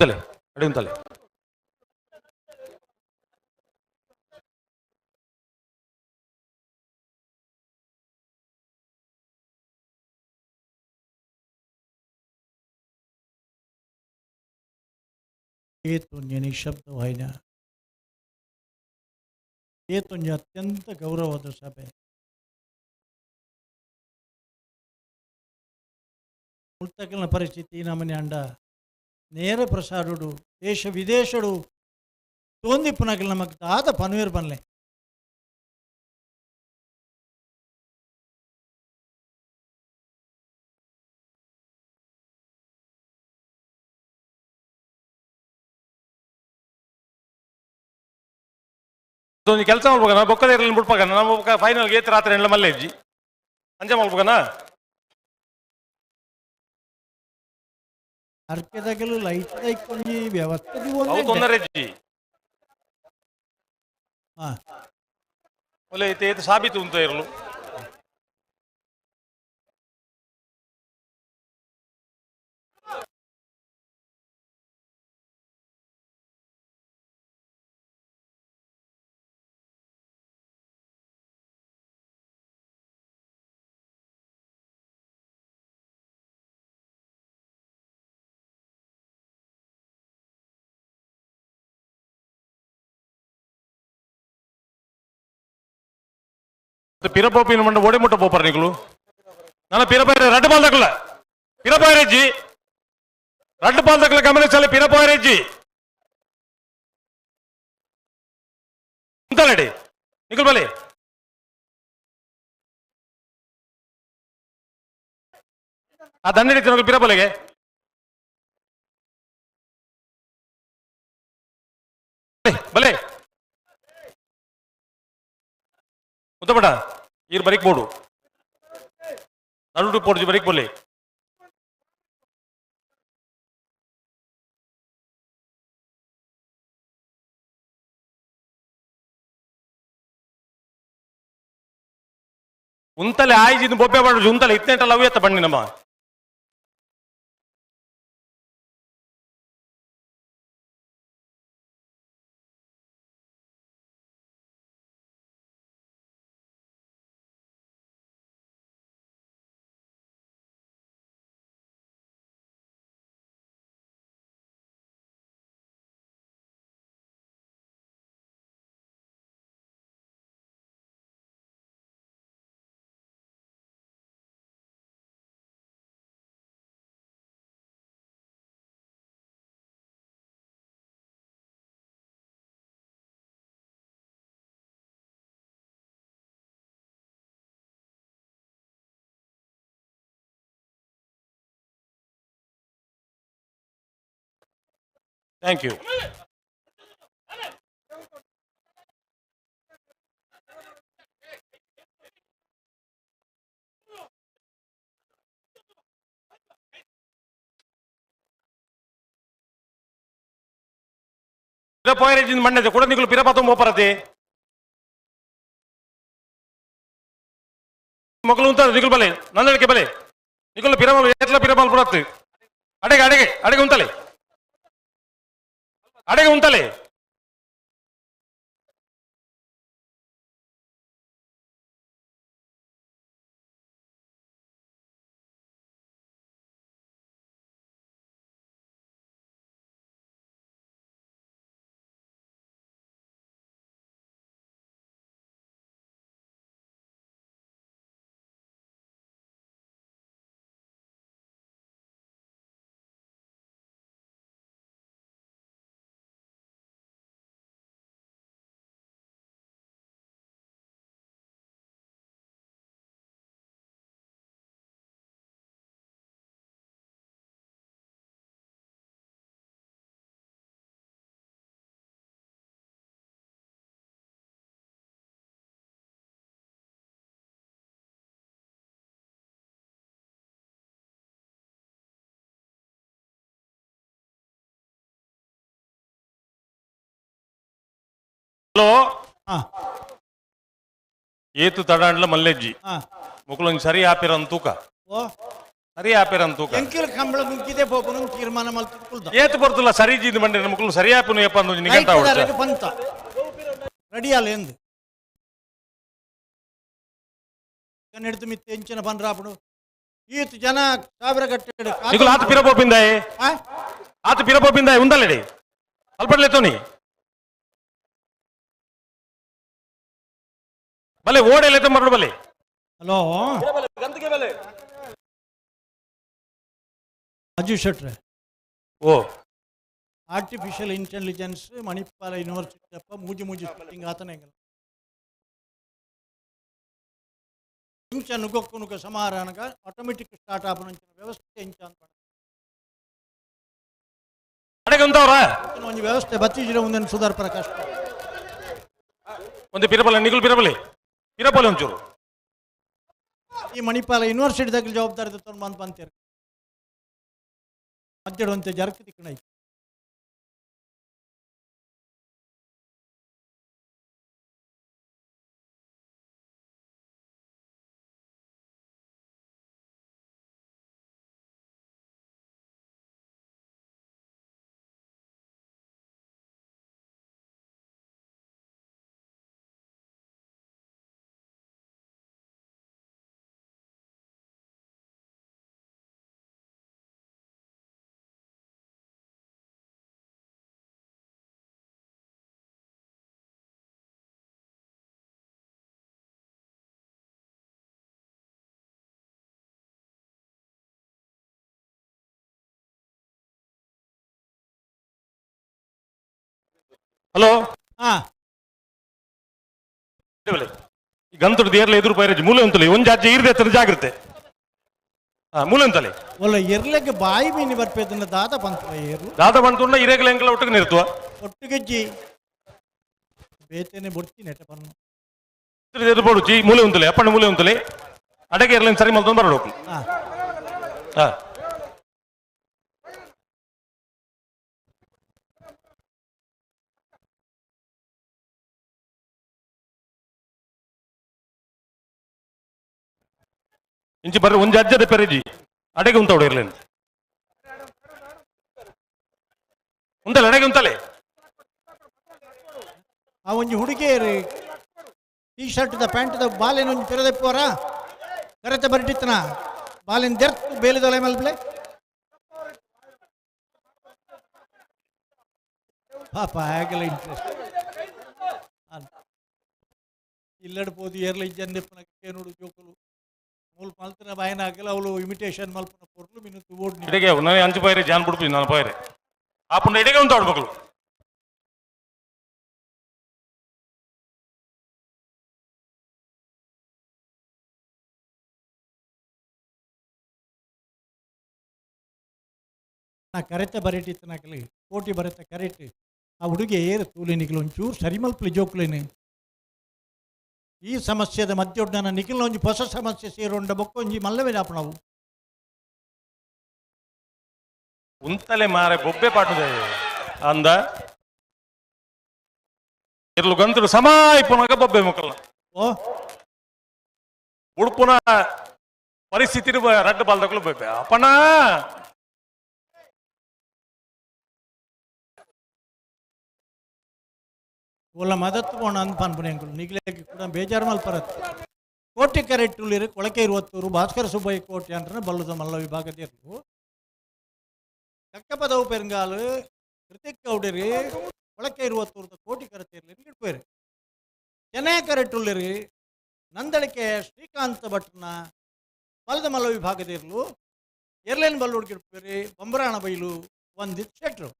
ತಲೆ ಅಡಿ ತಲೆ. ಏತೊಂಜಿ ನಿಶಬ್ದವಾಯಿನ ಏತೊಂಜಿ ಅತ್ಯಂತ ಗೌರವದ ಸಭೆ. ಮುಲ್ತಕಲ್ನ ಪರಿಸ್ಥಿತಿ ನಮನೆ ಅಂಡ ನೇರ ಪ್ರಸಾರುಡು ದೇಶ ವಿದೇಶಡು ತೋಂದಿಪ್ಪುನಕಲ್ ನಮಕ್ ದಾದ ಪನುವೇರ್ ಬನ್ಲೆ. ಒಂಜಿ ಕೆಲಸ ಮಲ್ಪಗನ ಬೊಕ್ಕದ ಇರಲಿ ಬಿಡ್ಪಗನ ನಮ್ಮ ಬೊಕ್ಕ ಫೈನಲ್ ಏತ್ ರಾತ್ರಿ ಎಲ್ಲ ಮಲ್ಲೇಜ್ಜಿ ಅಂಚ ಮಲ್ಪಗನ. ಅರ್ಕೆದಗಲು ಲೈಟ್ ದೈಕೊಂಜಿ ವ್ಯವಸ್ಥೆ ಅವು ತೊಂದರೆ ಇಜ್ಜಿ. ಒಲೆ ಐತೆ ಏತ್ ಸಾಬೀತು ಉಂತ ಇರಲು. ಪಿರಪೋಪಿನ ಮಂಡ ಓಡೆ ಮುಟ್ಟ ಪೋಪರ್ ನಿಕುಲು ನನ್ನ ಪಿರಪಾಯ ರಡ್ಡು ಬಾಲ್ ದಕ್ಕಲ ಪಿರಪಾಯರೆಜ್ಜಿ ರಡ್ಡು ಬಾಲ್ ದಕ್ಕಲ ಗಮನಿಸಲ್ಲ ಪಿರಪಾಯರೆಜ್ಜಿ ಅಂತಲಡಿ ನಿಕುಲ್ ಬಲೆ ಆ ದಂಡ ಹಿಡಿತೀನಿ ಪಿರಪಲೆಗೆ ಬಲೆ ಮುತ್ತಪಟ ಈರ್ ಬರೀಕ್ ಬೋಡು ನಡುಟು ಪೋಡ್ಜಿ ಬರೀಕ್ ಬೋಲಿ ಉಂತಲೆ ಆಯ್ಜಿನ ಬೊಬ್ಬೆ ಬಾಡು ಉಂತಲೆ ಇತ್ನೆಂಟಲ್ಲ ಅವು ಎತ್ತ ಬಣ್ಣಿ ನಮ್ಮ Thank you. ಪಿರಪಾಯರೇಜಿನ ಮಣ್ಣದೆ ಕೂಡ ನಿಕುಲು ಪಿರಪಾತ ಮೋಪರತೆ ಮೊಗಲು ಉಂತ ನಿಕುಲು ಬಲೆ ನಂದಳಿಕೆ ಬಲೆ ನಿಕುಲು ಪಿರಮಲ್ ಎತ್ಲ ಪಿರಮಲ್ ಪುರತ್ತು ಅಡೆಗೆ ಅಡೆಗೆ ಅಡೆಗೆ ಉಂತಲೆ ಅಡೆಗೆ ಉಂತಲೆ ಹಲೋ ಏತು ತಡಾಂಡ್ಲ ಮಲ್ಲೆಜ್ಜಿ ಮುಕುಲೊಂಜಿ ಸರಿ ಆಪಿರನ್ ತೂಕ ಸರಿ ಆಪಿರನ್ ತೂಕ ಎಂಕಿಲ್ ಕಂಬಳ ಮುಂಕಿದೆ ಪೋಪುನು ತೀರ್ಮಾನ ಮಲ್ತು ಏತು ಬರ್ತಲ್ಲ ಸರಿ ಜೀದು ಮಂಡೆ ಮುಕುಲು ಸರಿ ಆಪಿನ ಯಪ್ಪ ಅಂದು ನಿಗಂತ ಅವಳು ಪಂತ ರೆಡಿ ಅಲ್ಲ ಎಂದು ಕನ್ನಡದ ಮಿತ್ತೆ ಎಂಚಿನ ಪನ್ರಾಪುಡು ಈತ್ ಜನ ಸಾವಿರ ಗಟ್ಟೆ ನಿಕುಲು ಆತ ಪಿರಪೋಪಿಂದಾಯೆ ಆತ ಪಿರಪೋಪಿಂದಾಯೆ ಉಂದಲೆಡಿ ಅಲ್ಪಡ್ಲೆ ತೋನಿ ಬಲೆ ಓಡೆಲ್ಲ ಮರಳು ಬಲೆ ಹಲೋ ಅಜು ಶೆಟ್ರೆ ಓ ಆರ್ಟಿಫಿಷಿಯಲ್ ಇಂಟೆಲಿಜೆನ್ಸ್ ಮಣಿಪಾಲ ಯೂನಿವರ್ಸಿಟಿ ಅಪ್ಪ ಮೂಜಿ ಮೂಜಿ ಸ್ಪೀಕಿಂಗ್ ಆತನೇ ಇಂಚ ನುಗೊಕ್ಕುನುಗ ಸಮಾರಾನಗ ಆಟೋಮೆಟಿಕ್ ಸ್ಟಾರ್ಟ್ ಆಪನ ವ್ಯವಸ್ಥೆ ಇಂಚ ಅಂತ ಒಂದು ವ್ಯವಸ್ಥೆ ಬತ್ತಿಜಿರ ಒಂದನ್ನು ಸುಧಾರ್ಪರ ಕಷ್ಟ ಒಂದು ಪಿರಬಲೆ ನಿಗುಲು ಪಿರಬಲೆ ಪಿರಬಲೆ ಒಂಚೂರು ಈ ಮಣಿಪಾಲ ಯೂನಿವರ್ಸಿಟಿದಾಗ ಜವಾಬ್ದಾರಿ ತಗೊಂಡು ಬಂದು ಬಂತೀರಿ ಮಧ್ಯೆ ಜರಕ್ ತಿಕ್ಕಣ ಹಲೋ. ಗಂತುಡು ದೇರ್ಲ ಎದುರು ಪೈರಜಿ ಮೂಲೆ ಉಂತಲಿ ಒಂಜಿ ಅಜ್ಜಿ ಇರ್ದೆ ಎತ್ತದ ಜಾಗ್ರತೆ. ಮೂಲೆ ಉಂತಲಿ. ಒಲ್ಲ ಎರ್ಲೆಗ್ ಬಾಯಿ ಮೀನಿ ಬರ್ಪೇದನ್ನ ದಾದ ಪಂತ ಏರು. ದಾದ ಪಂತುಂಡ ಇರೇಗಲ ಎಂಕಲ ಒಟ್ಟಿಗೆ ನಿರ್ತುವ. ಒಟ್ಟಿಗೆಜ್ಜಿ ಬೇತೇನೆ ಬೊಡ್ತೀನಿ ಎಟ ಪನ್ನು. ಎದುರು ಪೋಡುಚಿ ಮೂಲೆ ಉಂತಲಿ ಅಪ್ಪಣ್ಣ ಮೂಲೆ ಉಂತಲಿ ಅಡಗೆ ಇರ್ಲಿನ ಸರಿ ಮಲ್ತೊಂದು ಬರಬೇಕು. ಇಂಚಿ ಬರ್ರಿ ಒಂಜಿ ಅಜ್ಜದ ಪೆರಿಜಿ ಅಡೆಗೆ ಉಂತ ಇರ್ಲೇನು ಉಂತಲೆ ಅಡೆಗೆ ಉಂತಲೆ. ಆ ಒಂಜಿ ಹುಡುಗಿಯರು T shirt the pant the ಬಾಲೆನ ಒಂಜಿ ಪೆರದೆಪ್ಪುವರ ಕರೆತ ಬರಿಟಿತ್ತನ ಬಾಲೆನ್ ದೆರ್ತ್ ಬೇಲಿದೊಲೆ ಮಲ್ಪ್ಲೆ ಪಾಪ ಆಗಲ ಇಂಟ್ರೆಸ್ಟ್ ಇಲ್ಲಡ್ ಪೋದು ಏರ್ಲ ಇಜ್ಜಂದೆಪ್ಪನ ಕೇನುಡು ಜೋಕುಲು ಮೂಲು ಮಲ್ತನ ಬಾಯನ ಆಗಲ ಅವಳು ಇಮಿಟೇಷನ್ ಮಲ್ಪನ ಪೊರ್ಲು ಮಿನ್ನು ತುವೋಡ್. ಇಡೆಗೆ ನಾನು ಅಂಚು ಪೈರೆ ಜಾನ್ ಬಿಡ್ಪಿ ನಾನು ಪೈರೆ ಆಪುಂಡ ಇಡೆಗೆ ಉಂತ ಮಕ್ಕಳು. ನಾ ಕರೆತ ಬರೆಟಿತ್ತನಕಲಿ ಕೋಟಿ ಬರೆತ ಕರೆಟ್ ಆ ಹುಡುಗಿ ಏರು ತೂಲಿ ನಿಖಲು ಒಂಚೂರು ಸರಿ ಮಲ್ಪಲಿ ಜೋಕ್ಲೇನೆ ಈ ಸಮಸ್ಯೆದ ಮಧ್ಯೊಡ್ ನನ್ನ ನಿಖಿಲ್ನ ಒಂಜಿ ಹೊಸ ಸಮಸ್ಯೆ ಸೇರುಂಡ ಬೊಕ್ಕೊಂಜಿ ಮಲ್ಲವೇ ನಾವು ಉಂತಲೆ ಮಾರೆ ಬೊಬ್ಬೆ ಪಾಟುದೆ ಅಂದ ಇರ್ಲು ಗಂತರು ಸಮಾಯ ಪುನಗ ಬೊಬ್ಬೆ ಮುಕ್ಕಲ್ನ ಓ ಉಡುಪುನ ಪರಿಸ್ಥಿತಿ ರಡ್ಡು ಬಾಲ್ದಕ್ಕಲು ಬೊಬ್ಬೆ ಅಪ್ಪಣ ಒಲ್ಲ ಮದತ್ತು ಪೋಣ ಅಂದ್ ಪನ್ಪುನೆ ಅಂಕುಲು ನಿಗ್ಲೇಗ್ ಕೂಡ ಬೇಜಾರು ಮಲ್ಪರತ್ ಕೋಟಿ ಕರೆಟ್ಟುಲಿರು ಕೊಳಕೆ ಇರುವತ್ತೂರು ಭಾಸ್ಕರ ಸುಬ್ಬಯ್ಯ ಕೋಟಿ ಅಂದ್ರೆ ಬಲ್ಲದ ಮಲ್ಲ ವಿಭಾಗದಿರು ಕಕ್ಕಪದವು ಪೆರಂಗಾಲು ಕೃತಿಕ್ ಗೌಡರಿ ಕೊಳಕೆ ಇರುವತ್ತೂರದ ಕೋಟಿ ಕರೆತಿರ್ಲಿ ಇಡ್ಪೇರು ಚೆನ್ನೈ ಕರೆಟ್ಟುಲ್ಲಿರಿ ನಂದಳಿಕೆ ಶ್ರೀಕಾಂತ ಭಟ್ನ ಬಲ್ಲದ ಮಲ್ಲ ವಿಭಾಗದಿರ್ಲು ಎರ್ಲೇನ್ ಬಲ್ಲುಡ್ಗಿಡ್ಪೇರಿ ಬೊಂಬರಾಣ ಬೈಲು ವಂದಿತ್ ಶೆಟ್ರು.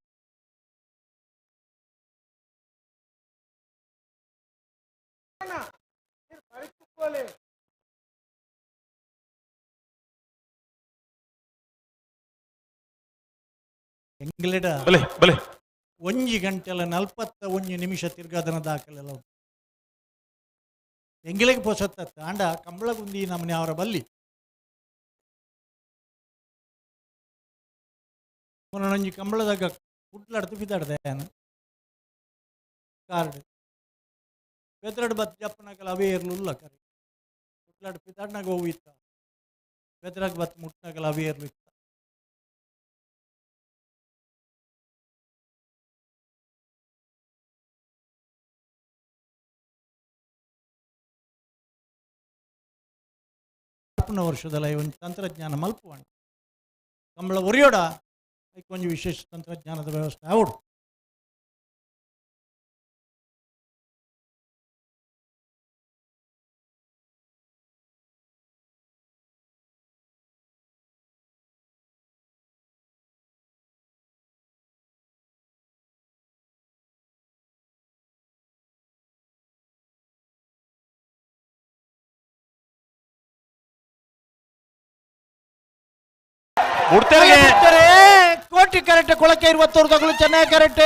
ಎಂಗ್ಲೆಡ ಬಲೆ ಬಲೆ ಒಂಜಿ ಗಂಟೆಲ 41 ನಿಮಿಷ ತಿರ್ಗಾದನ ದಾಖಲೆಲ್ಲ ಎಂಗಿಲೆಗೆ ಪೋಸತ್ತ ಆಂಡ ಕಂಬಳಗುಂದಿ ನಮ್ಮನೆ ಅವರ ಬಲ್ಲಿ ಒಂಜಿ ಕಂಬಳದಾಗ ಕುಟ್ಲಾಡ್ತು ಬಿದ್ದಾಡ್ದೆ ಕಾರ್ಡ್ ಬೆದ್ರಡ್ ಬತ್ ಜಪ್ಪನಾಗಲ ಅವೇ ಇರ್ಲಿಲ್ಲ ಕರೆ ಕುಟ್ಲಾಡ್ ಪಿದಾಡ್ನಾಗ ಹೋವು ಇತ್ತ ಬೆದ್ರಾಗ ಬತ್ ಮುಟ್ನಾಗಲ ಅವೇ ಇರ್ಲು ಇತ್ತ. ವರ್ಷದಲ್ಲ ಒಂದು ತಂತ್ರಜ್ಞಾನ ಮಲ್ಪುವಣ ಕಂಬಳ ಒರಿಯೋಡ ಅದಕ್ಕೊಂದು ವಿಶೇಷ ತಂತ್ರಜ್ಞಾನದ ವ್ಯವಸ್ಥೆ ಆವಡು. ಕೋಟಿ ಕರೆಕ್ಟ್ ಕೊಳಕೆ ಇರುವತ್ತೂರು ತಗೊಳ್ಳು ಚೆನ್ನಾಗಿ ಕರೆಕ್ಟ್.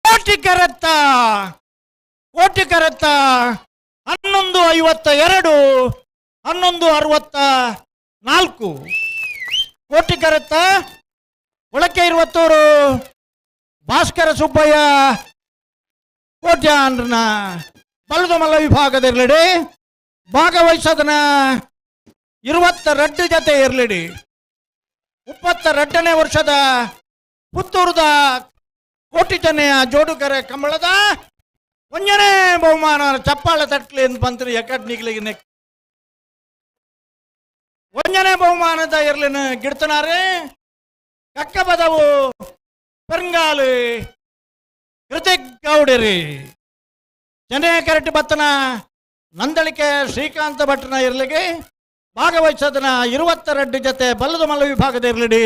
ಕೋಟಿ ಕರೆತ್ತ ಕೋಟಿ ಕರೆತ್ತ 11:52 11:64 ಕೋಟಿ ಕರೆತ್ತ ಕೊಳಕೆ ಇರುವತ್ತೂರು ಭಾಸ್ಕರ ಸುಬ್ಬಯ್ಯ ಕೋಟ್ಯಾನ್ರನ ಬಲದಮಲ್ಲ ವಿಭಾಗದಿರಲಿಡಿ ಭಾಗವಹಿಸದನ 22 ಜೊತೆ ಇರಲಿಡಿ 32ನೇ ವರ್ಷದ ಪುತ್ತೂರದ ಕೋಟಿ ಚೆನ್ನೆಯ ಜೋಡುಕರೆ ಕಂಬಳದ ಒಂಜನೇ ಬಹುಮಾನ ಚಪ್ಪಾಳೆ ತಟ್ಲಿ ಎಂದು ಬಂತು ಎಕಟ್ ನಿಗ್ಲಿಗೆ ಒಂಜನೇ ಬಹುಮಾನದ ಇರ್ಲಿನ ಗಿಡ್ತನಾರೆ ಕಕ್ಕಬದವು ಪೆರಂಗಾಲು ಕೃತಿಕ್ ಗೌಡರಿ. Chennai correct ಬತ್ತನ ನಂದಳಿಕೆ ಶ್ರೀಕಾಂತ ಭಟ್ರನ ಇರ್ಲಿಗೆ ಭಾಗವಹಿಸದನ 22 ಜೊತೆ ಬಲ್ಲದ ಮಲ್ಲ ವಿಭಾಗದ ಇರ್ಲಿಡಿ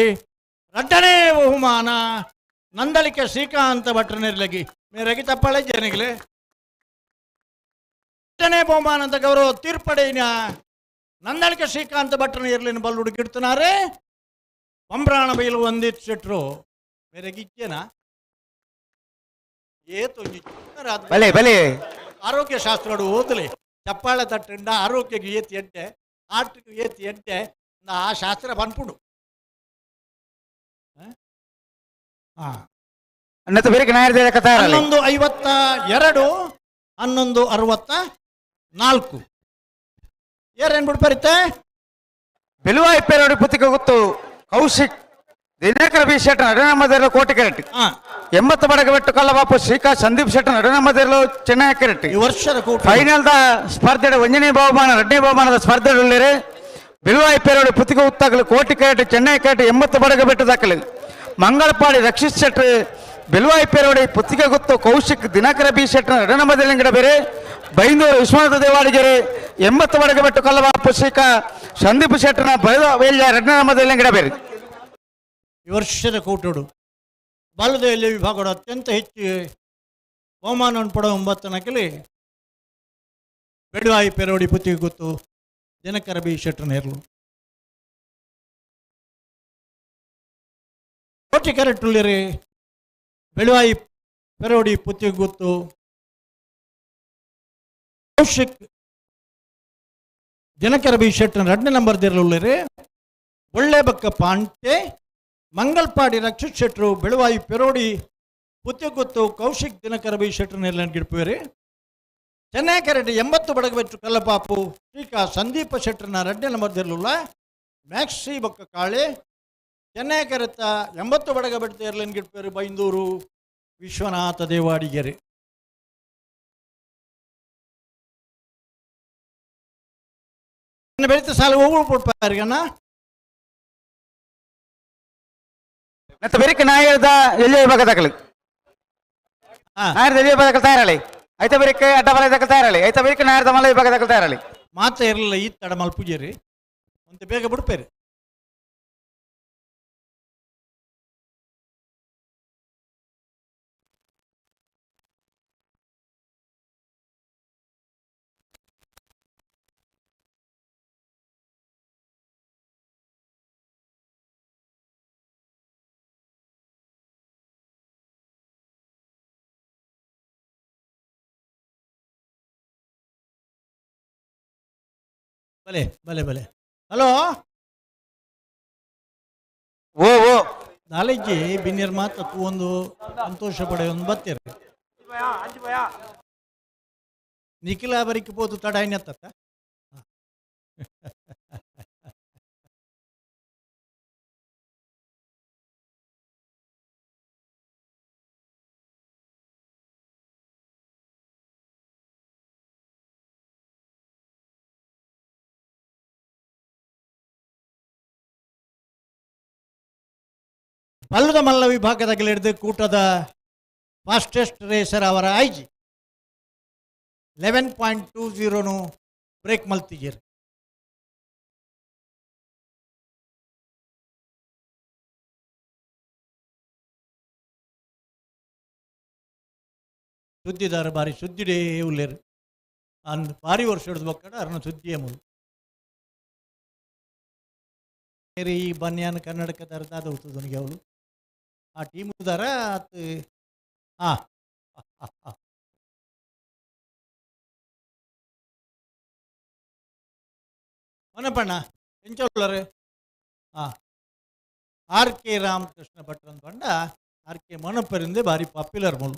ರಡ್ಡನೇ ಬಹುಮಾನ ನಂದಳಿಕೆ ಶ್ರೀಕಾಂತ ಭಟ್ರನ ಇರ್ಲಿಗೆ ಮೇರೆಗೆ ತಪ್ಪಳೆ ಜನಿಗ್ಲೆ ರಡ್ಡನೇ ಬಹುಮಾನ ಅಂತ ಗೌರವ ತೀರ್ಪಡೆಯ ನಂದಳಿಕೆ ಶ್ರೀಕಾಂತ ಭಟ್ರನ ಇರ್ಲಿನ ಬಲ್ಲು ಹುಡುಗಿಡ್ತನಾರೆ ಪಂಬ್ರಾಣ ಬೈಲು ಒಂದಿತ್ತು ಸೆಟ್ರು ಮೇರೆಗೆ ಇಜ್ಜೇನಾ ಏತೊಂಜಿ ಬಲೆ ಬಲೆ ಆರೋಗ್ಯ ಶಾಸ್ತ್ರಡು ಓದಲಿ ಚಪ್ಪಾಳೆ ತಟ್ಟಂಡ ಆರೋಗ್ಯಕ್ಕೆ ಏತಿ ಎಡ್ಡೆ ಆಟಕ್ಕೆ ಏತಿ ಎಡ್ಡೆ ಆ ಶಾಸ್ತ್ರ ಪನ್ಪುಡು ಅನ್ನತ ಬೇರೆ ನಾಯರ್ ಕಥೆ 11:52 11:64 ಏರೇನ್ ಬಿಡ್ಪರಿತೆ ಬೆಲುವ ಇಪ್ಪೆರಡು ಪುತ್ತಿಗೆ ಗೊತ್ತು ಕೌಶಿಕ್ ದಿನಕರ ಬಿ ಶೆಟ್ ನಡುನಮ್ಮದಿರಲು ಕೋಟಿ ಕೆರೆಟ್ 80 ಬಡಗ ಬೆಟ್ಟು ಕಲ್ಲಬಾಪು ಶ್ರೀಕಾಂತ್ ಸಂದೀಪ್ ಶೆಟ್ ನಡುನಮ್ಮದಿರಲು ಚೆನ್ನೈ ಕೆರೆಟ್ ಈ ವರ್ಷದ ಫೈನಲ್ the ಸ್ಪರ್ಧೆ ಒಂದನೇ ಬಹುಮಾನ ಎರಡನೇ ಬಹುಮಾನದ ಸ್ಪರ್ಧೆ ಉಳ್ಳೇರೆ ಬಿಳುವ ಇಪ್ಪೆರಡು ಪುತ್ತಿಗೆ ಉತ್ತಾಗಲು ಕೋಟಿ ಕೆರೆಟ್ ಚೆನ್ನೈ ಕೆರೆಟ್ 80 ಬಡಗ ಬೆಟ್ಟು ದಾಖಲು ಮಂಗಳಪಾಡಿ ರಕ್ಷಿತ್ ಶೆಟ್ ಬಿಳುವ ಇಪ್ಪೆರಡು ಪುತ್ತಿಗೆ ಗೊತ್ತು ಕೌಶಿಕ್ ದಿನಕರ ಬಿ ಶೆಟ್ ನಡುನಮ್ಮದಿರಲಿಂಗಡ ಬೇರೆ ಬೈಂದೂರು ವಿಶ್ವನಾಥ ದೇವಾಡಿಗೆರೆ 80 ಬಡಗ ಬೆಟ್ಟು ಕಲ್ಲಬಾಪು ಶ್ರೀಕಾ ಸಂದೀಪ್ ಶೆಟ್ಟನ ಬೈದ ವೇಲ್ಯ ಎರಡನೇ ನಮ್ಮದಿರಲಿಂಗಡ ಬೇರೆ. ಈ ವರ್ಷದ ಕೂಟಡು ಬಾಲದಲ್ಲಿ ವಿಭಾಗಗಳು ಅತ್ಯಂತ ಹೆಚ್ಚು ಬಹುಮಾನವನ್ನು ಪಡೆದ 9 ಬೆಳುವಾಯಿ ಪೆರೋಡಿ ಪುತ್ತಿಗೆ ಗೊತ್ತು ದಿನಕರ ಬಿ ಶೆಟ್ಟರ್ ನೇರ್ಲು ಕೋಟಿ ಕರೆಟ್ಟುಳ್ಳಿರಿ ಬೆಳುವಾಯಿ ಪೆರೋಡಿ ಪುತ್ತಿಗೆ ಗೊತ್ತು ಕೌಶಿಕ್ ದಿನಕರ ಬಿ ಶೆಟ್ಟರ್ 2ನೇ ನಂಬರ್ ದಿರಲುಳ್ಳಿರಿ ಒಳ್ಳೆ ಬಕ್ಕ ಪಾಂಟೆ ಮಂಗಲ್ಪಾಡಿ ರಕ್ಷಿತ್ ಶೆಟ್ರು ಬೆಳುವಾಯಿ ಪೆರೋಡಿ ಪುತ್ತಿಗುತ್ತು ಕೌಶಿಕ್ ದಿನಕರ ಬಿ ಶೆಟ್ರು ಗಿಡ್ಪುವೇರಿ ಚೆನ್ನೈ ಕೆರೆಟ್ 80 ಬಡಗಬೆಟ್ಟು ಕಲ್ಲಪಾಪು ಶ್ರೀಕಾ ಸಂದೀಪ ಶೆಟ್ಟರ್ನ 2ನೇ ನಂಬರ್ ದಿರಲುಲ್ಲ ಮ್ಯಾಕ್ಸಿ ಬೊಕ್ಕ ಕಾಳೆ ಚೆನ್ನೈ ಕೆರೆತ 80 ಬಡಗಬೆಟ್ಟು ಏರ್ಲೈನ್ ಗಿಡ್ಪೇರು ಬೈಂದೂರು ವಿಶ್ವನಾಥ ದೇವಾಡಿಗೆರೆ. ಬೆಳಿತ ಸಾಲ ಹೋಗು ಕೊಡ್ಪಾರಿಗಣ್ಣ ಮತ್ತೆ ಬೇರೆ ನಾಯರದ ಎಲ್ಲಿ ವಿಭಾಗ ದಾಖಲು ನಾಯರದ ಎಲ್ಲಿ ವಿಭಾಗ ತಯಾರಳಿ ಐತ ಬೇರೆ ಅಡ್ಡ ಬಲ ದಾಖಲು ತಯಾರಳಿ ಐತ ಬೇರೆ ನಾಯರದ ಮಲ್ಲ ವಿಭಾಗ ದಾಖಲು ತಯಾರಳಿ ಮಾತ್ರ ಇರಲಿಲ್ಲ ಈ ತಡ ಮಲ್ಪುಜೇರಿ ಅಂತ ಬೇಗ ಬಿಡ್ಪೇರಿ. ಬಲೆ ಬಲೆ ಬಲೆ ಹಲೋ ಓ ಓ ನಾಲೆಜ್ಜಿ ಬಿನ್ನಿರ್ ಮಾತ್ರ ಒಂದು ಸಂತೋಷ ಪಡೆ ಒಂದು ಬತ್ತೀರಿ ನಿಖಿಲ ಬರಿಕೆ ಪೋತು ತಡ ಐನತ್ತ ಬಲ್ಲದ ಮಲ್ಲ ವಿಭಾಗದ ಕೂಟದ ಫಾಸ್ಟೆಸ್ಟ್ ರೇಸರ್ ಅವರ ಐಜಿ 11.20 ಬ್ರೇಕ್ ಮಲ್ತಿಜೀರ್. ಸುದ್ದಿದಾರ ಬಾರಿ ಸುದ್ದಿಡೇ ಉಲ್ಲೇರು ಅಂದ್ ಭಾರಿ ವರ್ಷ ಹಿಡಿದು ಬಕ್ಕಡ ಅರ್ನ ಸುದ್ದಿಯೇ ಮುಲು ಈ ಬನ್ಯಾನ ಕನ್ನಡಕದಾರ ದಾದ ಹೋಗ್ತದೆ ಅವಳು ಆ ಟೀಮುದಾರ ಆತ್ ಆ ಮೊನಪಣ್ಣ ಎಂಚೊಲ್ಲರು ಹಾಂ ಆರ್ ಕೆ ರಾಮಕೃಷ್ಣ ಭಟ್ರ ಅಂತ ಪಂಡ ಆರ್ ಕೆ ಮೊನಪ್ಪರಿಂದ ಭಾರಿ ಪಾಪ್ಯುಲರ್ ಮುಲು.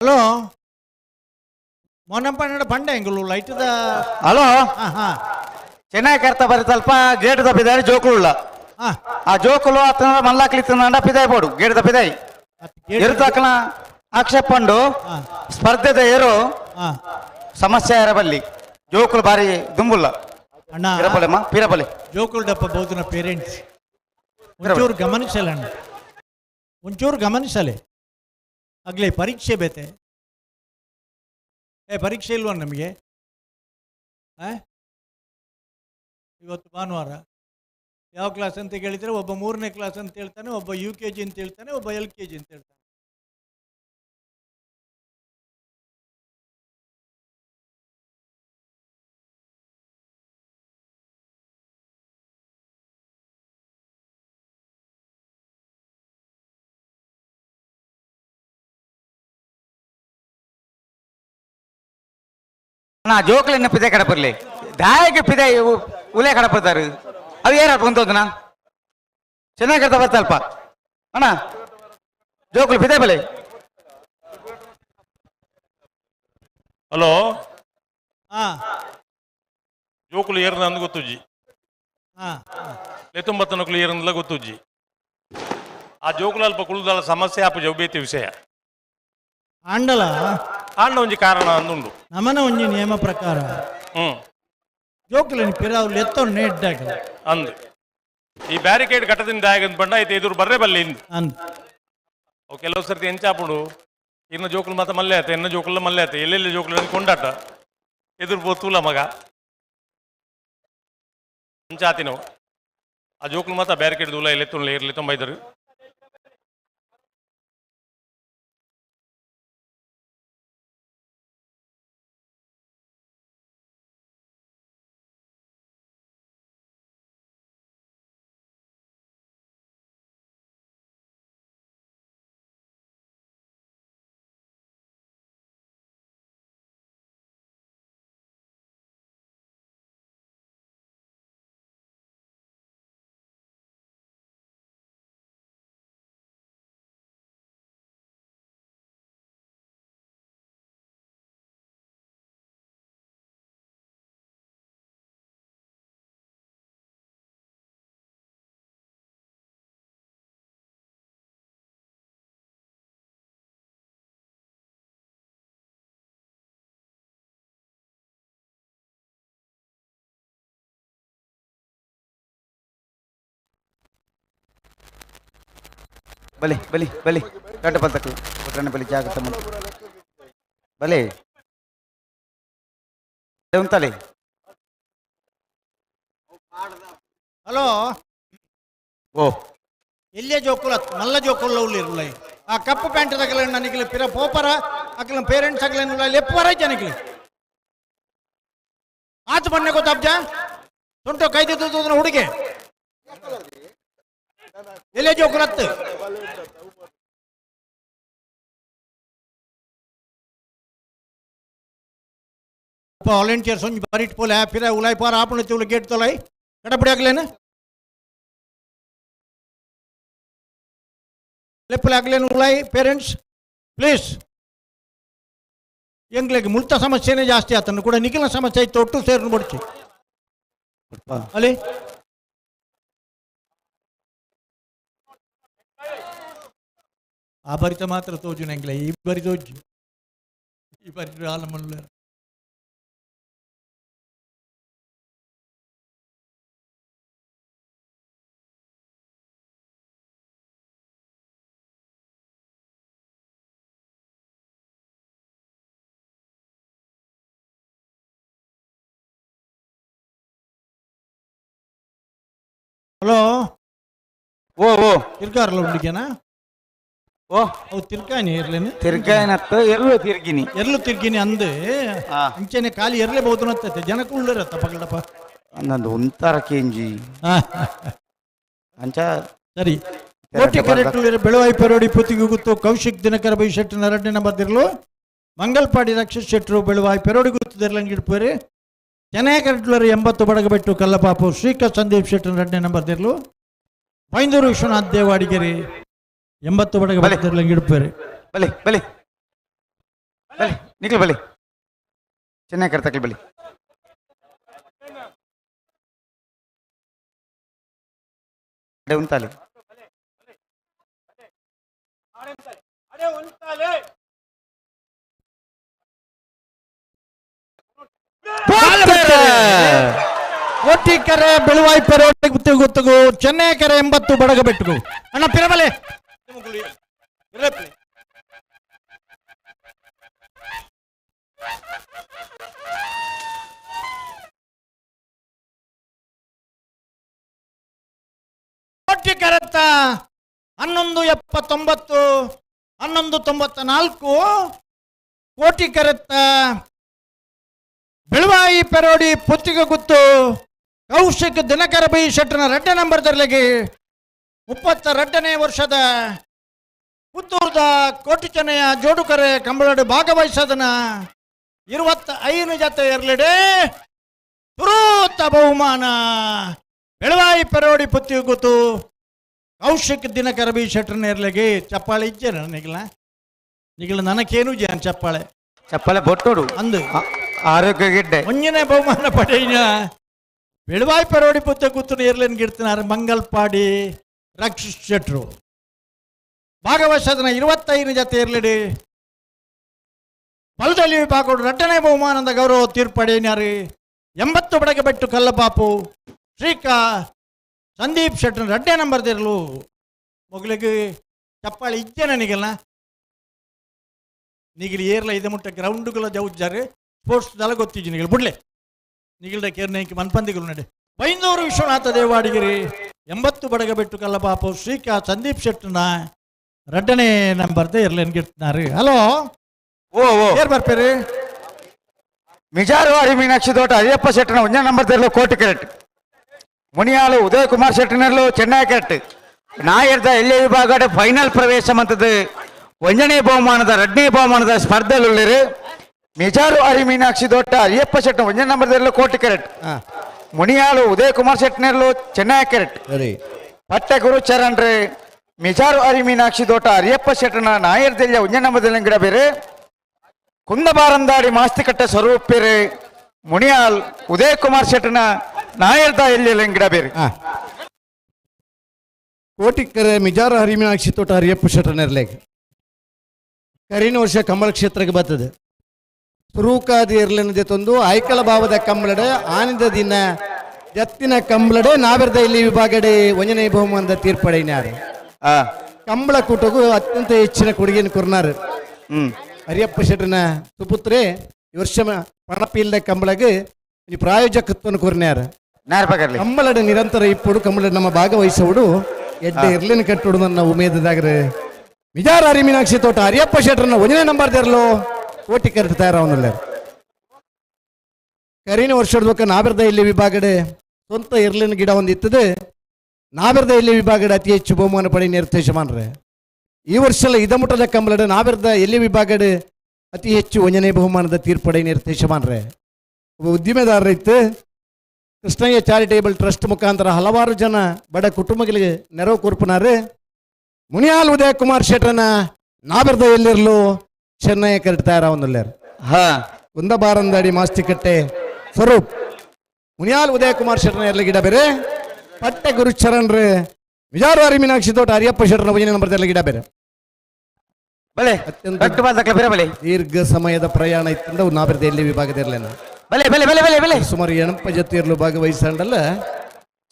ಹಲೋ ಮೊನಪ್ಪಣ್ಣ ಬಂಡ ಎಂಗುಲು ಲೈಟ್ದ ಹಲೋ ಚೆನ್ನಾಗಿ ಕರ್ತ ಬರೀತಲ್ಪ ಗೇಟ್ ತಪ್ಪಿದ್ದಾರೆ ಜೋಕುಳುಳ್ಳ ಆ ಜೋಕುಲು ಅತ್ತನ ಮಲ್ಲಾಕ್ಲಿತ್ತಂಡ ಪಿದಾಯ್ ಬೋಡು ಗೇಟ್ ತಪ್ಪಿದಾಯಿ ಎರುತಾಕನ ಆಕ್ಷೇಪ ಪಂಡು ಸ್ಪರ್ಧೆದ ಏರು ಸಮಸ್ಯೆ ಇರಬಲ್ಲಿ ಜೋಕುಲು ಬಾರಿ ದುಂಬುಲ್ಲ. ಅಣ್ಣ ಪಿರಪಲೆಮ್ಮ ಪಿರಪಲೆ ಜೋಕುಲ್ಡಪ್ಪ ಬೋಧನ ಪೇರೆಂಟ್ಸ್ ಒಂಚೂರು ಗಮನಿಸಲ್ಲ ಅಣ್ಣ, ಒಂಚೂರು ಗಮನಿಸಲೆ. ಆಗಲೇ ಪರೀಕ್ಷೆ ಬೇತೆ, ಏ ಪರೀಕ್ಷೆ ಇಲ್ವ ನಮಗೆ? ಇವತ್ತು ಭಾನುವಾರ. ಯಾವ ಕ್ಲಾಸ್ ಅಂತ ಕೇಳಿದರೆ ಒಬ್ಬ 3ನೇ ಕ್ಲಾಸ್ ಅಂತ ಹೇಳ್ತಾನೆ, ಒಬ್ಬ ಯು ಕೆ ಜಿ ಅಂತ ಹೇಳ್ತಾನೆ, ಒಬ್ಬ ಎಲ್ ಕೆ ಜಿ ಅಂತ ಹೇಳ್ತಾನೆ. ನಾ ಜೋಕ್ಲೆನ್ನ ಪಿದೆ ಕಡಪರ್ಲಿ ದಾಯಕ್ಕೆ ಪಿದೆ ಉಲೆ ಕಡಪರ್ತಾರೆ. ಅವು ಏರ ಬಂತೋದನ ಚೆನ್ನಾಗಿ ಕರ್ತ ಬರ್ತಲ್ಪ ಅಣ್ಣ ಜೋಕ್ಲು ಪಿದೆ ಬಲೆ. ಹಲೋ ಹಾ ಜೋಕುಲು ಏರ್ನ ಅಂದ್ ಗೊತ್ತುಜ್ಜಿ, ಲೆತುಂಬತ್ತನಕುಲು ಏರಂದ್ಲ ಗೊತ್ತುಜ್ಜಿ. ಆ ಜೋಕುಲು ಅಲ್ಪ ಕುಳುದಲ್ಲ ಸಮಸ್ಯೆ ಆಪ ಜೌಬೇತಿ ವಿಷಯ ಆಂಡಲ ಆಂಡ ಒಂಜಿ ಕಾರಣ ಅಂದುಂಡು ನಮನ ಒಂಜಿ ನಿಯಮ ಪ್ರಕಾರ ಜೋಕುಲಿನ ಪಿರಾವ್ಲು ಎತ್ತೊಂಡು ಎಡ್ಡಾಗ ಅಂದು ಈ ಬ್ಯಾರಿಕೇಡ್ ಕಟ್ಟದಿಂದ ಆಗಂದ್ ಬಂಡ ಐತೆ ಎದುರು ಬರ್ರೆ ಬಲ್ಲೆ ಇಂದು ಅಂದ್. ಅವು ಕೆಲವು ಸರ್ತಿ ಎಂಚಾಪುಡು ಇನ್ನ ಜೋಕುಲು ಮಾತ ಮಲ್ಲೆ ಆತ, ಎನ್ನ ಜೋಕುಲ ಮಲ್ಲೆ ಆತ, ಎಲ್ಲೆಲ್ಲಿ ಜೋಕುಲು ಕೊಂಡಾಟ ಎದುರು ಪೋತೂಲ ಮಗ ಅಂಚಾತಿನವು. ಆ ಜೋಕುಲು ಮಾತ ಬ್ಯಾರಿಕೇಡ್ ದೂಲ ಎಲ್ಲಿ ಇರ್ಲಿ ತೊಂಬೈದರು. ಬಲಿ ಬಲಿ ಬಲಿ ಗಡ್ಡ ಬಂತಕ್ಕೆ ಒಟ್ರನೆ ಬಲಿ ಜಾಗ್ರತೆ ಮಾಡಿ ಬಲಿ ಉಂತಲೆ. ಹಲೋ ಓ ಎಲ್ಲಿಯ ಜೋಕುಲ ಮಲ್ಲ ಜೋಕುಲ ಉಳ್ಳಿರುಲ್ಲ ಆ ಕಪ್ಪು ಪ್ಯಾಂಟ್ ತಗಲ ನನಗೆ ಪಿರ ಪೋಪರ ಅಕ್ಲ ಪೇರೆಂಟ್ಸ್ ಅಗ್ಲ ಲೆಪ್ಪರ ಜನಕ್ಕೆ ಆತ ಬಣ್ಣ ಗೊತ್ತಾಬ್ಜ ಸೊಂಟು ಕೈದಿದ್ದು ಹುಡುಗೆ ಎಲ್ಲೇ ಜೋಕುಲತ್ತು ವಾಲಂಟಿಯರ್ಸ್ ಒಂಜಿ ಬರಿಟ್ ಪೋಲೆ ಪಿರ ಉಲಾಯ್ ಪಾರ ಆಪಣ ತಿವಳು ಗೇಟ್ ತೊಲೈ ಕಡಪಡಿ ಆಗ್ಲೇನ ಲೆಪ್ಪಲೆ ಆಗ್ಲೇನು ಉಲಾಯ್ ಪೇರೆಂಟ್ಸ್ ಪ್ಲೀಸ್. ಎಂಗ್ಲಿಗೆ ಮುಲ್ತ ಸಮಸ್ಯೆನೇ ಜಾಸ್ತಿ ಆತನು ಕೂಡ ನಿಖಿಲ ಸಮಸ್ಯೆ ಇತ್ತು ಒಟ್ಟು ಸೇರ್ನು ಬಡ್ಚಿ ಅಲ್ಲಿ ಆ ಬರಿತ ಮಾತ್ರ ತೋಜು ನಂಗ್ಲೆ ಈ ಬರಿ ತೋಜು ಈ ಬರಿ ಆಲಮಲ್ಲ. ಹಲೋ ಓ ಓ ತಿರ್ಗಾರಲ್ಲ ಉಂಡಿಗೆನಾ? ಓ ಅವು ತಿರ್ಗಾನಿ ಇರ್ಲೇನು ತಿರ್ಗಾನತ್ತ ಎರ್ಲು ತಿರ್ಗಿನಿ ಎರ್ಲು ತಿರ್ಗಿನಿ ಅಂದು ಅಂಚೆನೆ ಖಾಲಿ ಎರ್ಲೇಬಹುದು ಅನ್ನತ್ತೆ ಜನಕ್ಕೆ ಉಳ್ಳರತ್ತ ಪಗಡಪ್ಪ ನಂದು ಒಂಥರ ಕೆಂಜಿ ಅಂಚ ಸರಿ. ಕೋಟಿ ಕರೆಕ್ಟ್ ಬೆಳವಾಯಿ ಪೆರೋಡಿ ಪುತ್ತಿಗೆ ಗುತ್ತು ಕೌಶಿಕ್ ದಿನಕರ ಬೈ ಶೆಟ್ಟರ್ ಎರಡನೇ ನಂಬರ್ ದಿರ್ಲು ಮಂಗಲ್ಪಾಡಿ ರಕ್ಷಿತ್ ಶೆಟ್ಟರು ಬೆಳವಾಯಿ ಪೆರೋಡಿ ಗುತ್ತು ದಿರ್ಲಂಗಿಡ್ಪೇರಿ ಚೆನ್ನೈ ಕರೆಕ್ಟ್ಲರು 80 ಬಡಗಬೆಟ್ಟು ಕಲ್ಲಪಾಪು ಶ್ರೀಕ ಸಂದೀಪ್ ಶೆಟ್ಟರ್ ಎರಡನೇ ನಂಬರ್ ದಿರ್ಲು ಬೈಂದೂರು ವಿಶ್ವನಾಥ್ ದೇವಾಡಿಗೆರೆ 80 ಬಡಗಬೆಟ್ಟು ದಿರ್ಲಂಗಿಡ್ಪೇರಿ. ಬಲೆ ಬಲೆ ಬಲೆ ನಿಖಲ್ ಬಲೆ ಚೆನ್ನೈ ಕರ್ತಕಲ್ ಬಲೆ ಉಂತಾಲೆ ಕೋಟಿಕೆರೆ ಬೆಳುವಾಯಿ ಪೆರೋಟಿ ಗೊತ್ತಗು ಚೆನ್ನೈ ಕೆರೆ 80 ಬಡಗಬೆಟ್ಟುಗು ಅಣ್ಣ ಪಿರಬಲೆ ಕೋಟಿಕೆರೆತ್ತ 11.79 11.94 ಕೋಟಿಕೆರೆತ್ತ ಬೆಳುವಾಯಿ ಪೆರೋಡಿ ಪುತ್ತಿಗೆ ಗುತ್ತು ಕೌಶಿಕ್ ದಿನಕರ ಬೈ ಶೆಟ್ಟನ 2 ನಂಬರ್ ದರ್ಲೆಗೆ 32ನೇ ವರ್ಷದ ಪುತ್ತೂರ್ದ ಕೋಟಿಚನೆಯ ಜೋಡುಕರೆ ಕಂಬಳಡು ಭಾಗವಹಿಸದನ 25 ಜತೆ ಎರಲೆಡೆ ತುರೂತ ಬಹುಮಾನ ಬೆಳವಾಯಿ ಪೆರೋಡಿ ಪುತ್ತಿಗೆ ಗುತ್ತು ಕೌಶಿಕ್ ದಿನಕರ ಬಿ ಶೆಟ್ಟನ ಎರ್ಲೆಗೆ ಚಪ್ಪಾಳೆ ಇಜ್ಜೆ ನಿಗಲ ನಿಗಲ ನನಕೇನು ಜಾನ್ ಚಪ್ಪಾಳೆ ಚಪ್ಪಾಳೆ ಬೊಟ್ಟೋಡು ಅಂದು ಆರೋಗ್ಯ ಗಿಡ್ಡೆ ಒಂಜನೇ ಬಹುಮಾನ ಪಡೆಯಿನ ಬೆಳುವಾಯಿ ಪರೋಡಿ ಪುತ್ತ ಕೂತು ಏರ್ಲೇನ್ ಗಿಡ್ತಿನಾರು ಮಂಗಲ್ಪಾಡಿ ರಕ್ಷಿತ್ ಶೆಟ್ರು ಭಾಗವಹಿಸದನ 25 ಜತೆ ಇರ್ಲಿಡಿ ಬಲದಲ್ಲಿ ವಿಭಾಗಗಳು 2ನೇ ಬಹುಮಾನದ ಗೌರವ ತೀರ್ಪಡೆಯಿನಾರು 80 ಬಡಗಬೆಟ್ಟು ಕಲ್ಲಬಾಪು ಶ್ರೀಕಾ ಸಂದೀಪ್ ಶೆಟ್ರು 2ನೇ ನಂಬರ್ ದಿರಲು ಮೊಗಲಿಗೆ ಚಪ್ಪಾಳೆ ಇಜ್ಜೆ ನನಗೆಲ್ಲ ನಿಗಿಲಿ ಏರ್ಲ ಇದೆ ಮುಟ್ಟ ಗ್ರೌಂಡ್ಗಳ ಜೌಜ್ಜಾರು ಸ್ಪೋರ್ಟ್ಸ್ ದಲ ಗೊತ್ತಿಜ್ಜಿ ನಿಗಲು ಬುಡ್ಲೆ ನಿಗಿಲ್ದ ಕೇರ್ನೇಕಿ ಮನ್ಪಂದಿಗಳು ನಡೆ ಬೈಂದೂರು ವಿಶ್ವನಾಥ ದೇವಾಡಿಗಿರಿ 80 ಬಡಗಬೆಟ್ಟು ಕಲ್ಲಬಾಪು ಶ್ರೀಕಾ ಸಂದೀಪ್ ಶೆಟ್ಟನ 2ನೇ ನಂಬರ್ದ ಇರ್ಲೇನ್ ಗಿಡ್ತಿನಾರು. ಹಲೋ ಓ ಓ ಏರ್ ಬರ್ಪೇರಿ ಮಿಜಾರು ಹರಿ ಮೀನಾಕ್ಷಿ ತೋಟ ಅಯ್ಯಪ್ಪ ಶೆಟ್ಟನ 1ನೇ ನಂಬರ್ ತೆರಲು ಕೋಟಿ ಕೆರೆಟ್ ಮುನಿಯಾಳು ಉದಯ ಕುಮಾರ್ ಶೆಟ್ಟನಲ್ಲೂ ಚೆನ್ನೈ ಕೆರೆಟ್ ನಾಯರ್ದ ಎಲ್ಲಿ ವಿಭಾಗ ಫೈನಲ್ ಪ್ರವೇಶ ಮಂತದ್ದು 1ನೇ ಬಹುಮಾನದ 2ನೇ ಬಹುಮಾನದ ಸ್ಪರ್ಧೆಯಲ್ಲಿ ಮಿಜಾರು ಹರಿ ಮೀನಾಕ್ಷಿ ದೊಟ್ಟ ಅಯ್ಯಪ್ಪ ಶೆಟ್ಟನ 1ನೇ ನಂಬರ್ ತೆರಲು ಕೋಟಿ ಕೆರೆಟ್ ಮುನಿಯಾಳು ಉದಯ ಕುಮಾರ್ ಶೆಟ್ಟನಲ್ಲೂ ಚೆನ್ನೈ ಕೆರೆಟ್ ಪಟ್ಟೆ ಗುರು ಚರಣ್ ರೇ ಮಿಜಾರು ಹರಿ ಮೀನಾಕ್ಷಿ ದೋಟ ಅರಿಯಪ್ಪ ಶೆಟ್ಟನ ನಾಯರ್ದೆಲ್ಲ 1ನೇ ನಂಬರ್ ಗಿಡ ಬೇರೆ ಕುಂದಬಾರಂದಾಡಿ ಮಾಸ್ತಿಕಟ್ಟೆ ಸ್ವರೂಪೇರೆ ಮುನಿಯಾಲ್ ಉದಯ ಕುಮಾರ್ ಶೆಟ್ಟನ ನಾಯರ್ದ ಎಲ್ಲಿ ಗಿಡ ಬೇರೆ ಕೋಟಿಕೆರೆ ಮಿಜಾರು ಹರಿ ಮೀನಾಕ್ಷಿ ತೋಟ ಹರಿಯಪ್ಪ ಶೆಟ್ಟನ ಇರ್ಲೇಗ ಕರಿನ ವರ್ಷ ಕಂಬಳ ಕ್ಷೇತ್ರಕ್ಕೆ ಬರ್ತದೆ ಸುರೂಕಾದಿ ಇರ್ಲೆನದೆ ತಂದು ಆಯ್ಕಳ ಭಾವದ ಕಂಬಳಡೆ ಆನಂದ ದಿನ ಜತ್ತಿನ ಕಂಬಳಡೆ ನಾವೆರ್ದ ಇಲ್ಲಿ ವಿಭಾಗಡೆ 1ನೇ ಬಹುಮಾನದ ತೀರ್ಪಡೆಯಿನಾರು ಕಂಬಳ ಕೂಟಗೂ ಅತ್ಯಂತ ಹೆಚ್ಚಿನ ಕೊಡುಗೆಯನ್ನು ಕೊರ್ನಾರು ಹರಿಯಪ್ಪ ಶೆಟ್ಟನ ಸುಪುತ್ರೆ ಈ ವರ್ಷ ಪಣಪಿಲ್ದ ಕಂಬಳಗೆ ಈ ಪ್ರಾಯೋಜಕತ್ವವನ್ನು ಕೊರ್ನ್ಯಾರ ಕಂಬಳಡೆ ನಿರಂತರ ಇಪ್ಪಡು ಕಂಬಳಡೆ ನಮ್ಮ ಭಾಗವಹಿಸೋಡು ಎಡ್ಡೆ ಇರ್ಲಿನ ಕಟ್ಟುಡು ನನ್ನ ಉಮೇದದಾಗ್ರೆ ಮಿಜಾರ ಹರಿ ಮೀನಾಕ್ಷಿ ತೋಟ ಹರಿಯಪ್ಪ ಶೆಟ್ಟರನ್ನ 1ನೇ ನಂಬರ್ ತೆರಲು ಕೋಟಿ ಕರೆಕ್ಟ್ ತಯಾರವನ್ನಲ್ಲ ಕರಿನ ವರ್ಷದ ನಾಬೆರ್ದ ಇಲ್ಲಿ ವಿಭಾಗಡೆ ಸ್ವಂತ ಇರ್ಲಿನ ಗಿಡ ಒಂದು ಇತ್ತದೆ. ನಾಬೆರ್ದ ಇಲ್ಲಿ ವಿಭಾಗಡೆ ಅತಿ ಹೆಚ್ಚು ಬಹುಮಾನ ಪಡೆ ನಿರ್ದೇಶಮಾನ್ರೆ ಈ ವರ್ಷ ಇದಮುಟ್ಟದ ಕಂಬಳಡೆ ನಾಬೆರ್ದ ಎಲ್ಲಿ ವಿಭಾಗಡೆ ಅತಿ ಹೆಚ್ಚು 1ನೇ ಬಹುಮಾನದ ತೀರ್ಪಡೆ ನಿರ್ದೇಶಮಾನ್ರೆ ಒಬ್ಬ ಉದ್ದಿಮೆದಾರರಿತ್ತು ಕೃಷ್ಣಯ್ಯ ಚಾರಿಟೇಬಲ್ ಟ್ರಸ್ಟ್ ಮುಖಾಂತರ ಹಲವಾರು ಜನ ಬಡ ಕುಟುಂಬಗಳಿಗೆ ನೆರವು ಕೊರ್ಪನಾರೆ ಮುನಿಯಾಲ್ ಉದಯ ಕುಮಾರ್ ಶೆಟ್ಟರನ ನಾಬೆರ್ದ ಎಲ್ಲಿರಲು ಚೆನ್ನೈ ಕರೆಕ್ಟ್ ತಯಾರವನ್ನಲ್ಲಾರ ಕುಂದಬಾರಂದಾಡಿ ಮಾಸ್ತಿಕಟ್ಟೆ ಸ್ವರೂಪ್ ಮುನಿಯಾಲ್ ಉದಯ ಕುಮಾರ್ ಶೆಟ್ಟರನ ಎರ್ಲ ಗಿಡ ಬೇರೆ ಪಟ್ಟೆ ಗುರುಚರಣ್ ರೇ ವಿಜಾರವಾರಿ ಮೀನಾಕ್ಷಿ ತೋಟ ಹರಿಯಪ್ಪ ಶೆಟ್ಟರನ 1ನೇ ನಂಬರ್ ಎರ್ಲ ಗಿಡ ಬೇರೆ ಬಲೆ ಅತ್ಯಂತ ದೀರ್ಘ ಸಮಯದ ಪ್ರಯಾಣ ಇತ್ತಿಂದ ನಾಬೆರ್ದ ಎಲ್ಲಿ ವಿಭಾಗದ ಇರ್ಲೇನ ಬಲೆ ಬಲೆ ಬಲೆ ಬಲೆ ಬಲೆ ಸುಮಾರು 80 ಜೊತೆ ಇರಲು ಭಾಗವಹಿಸಂಡಲ್ಲ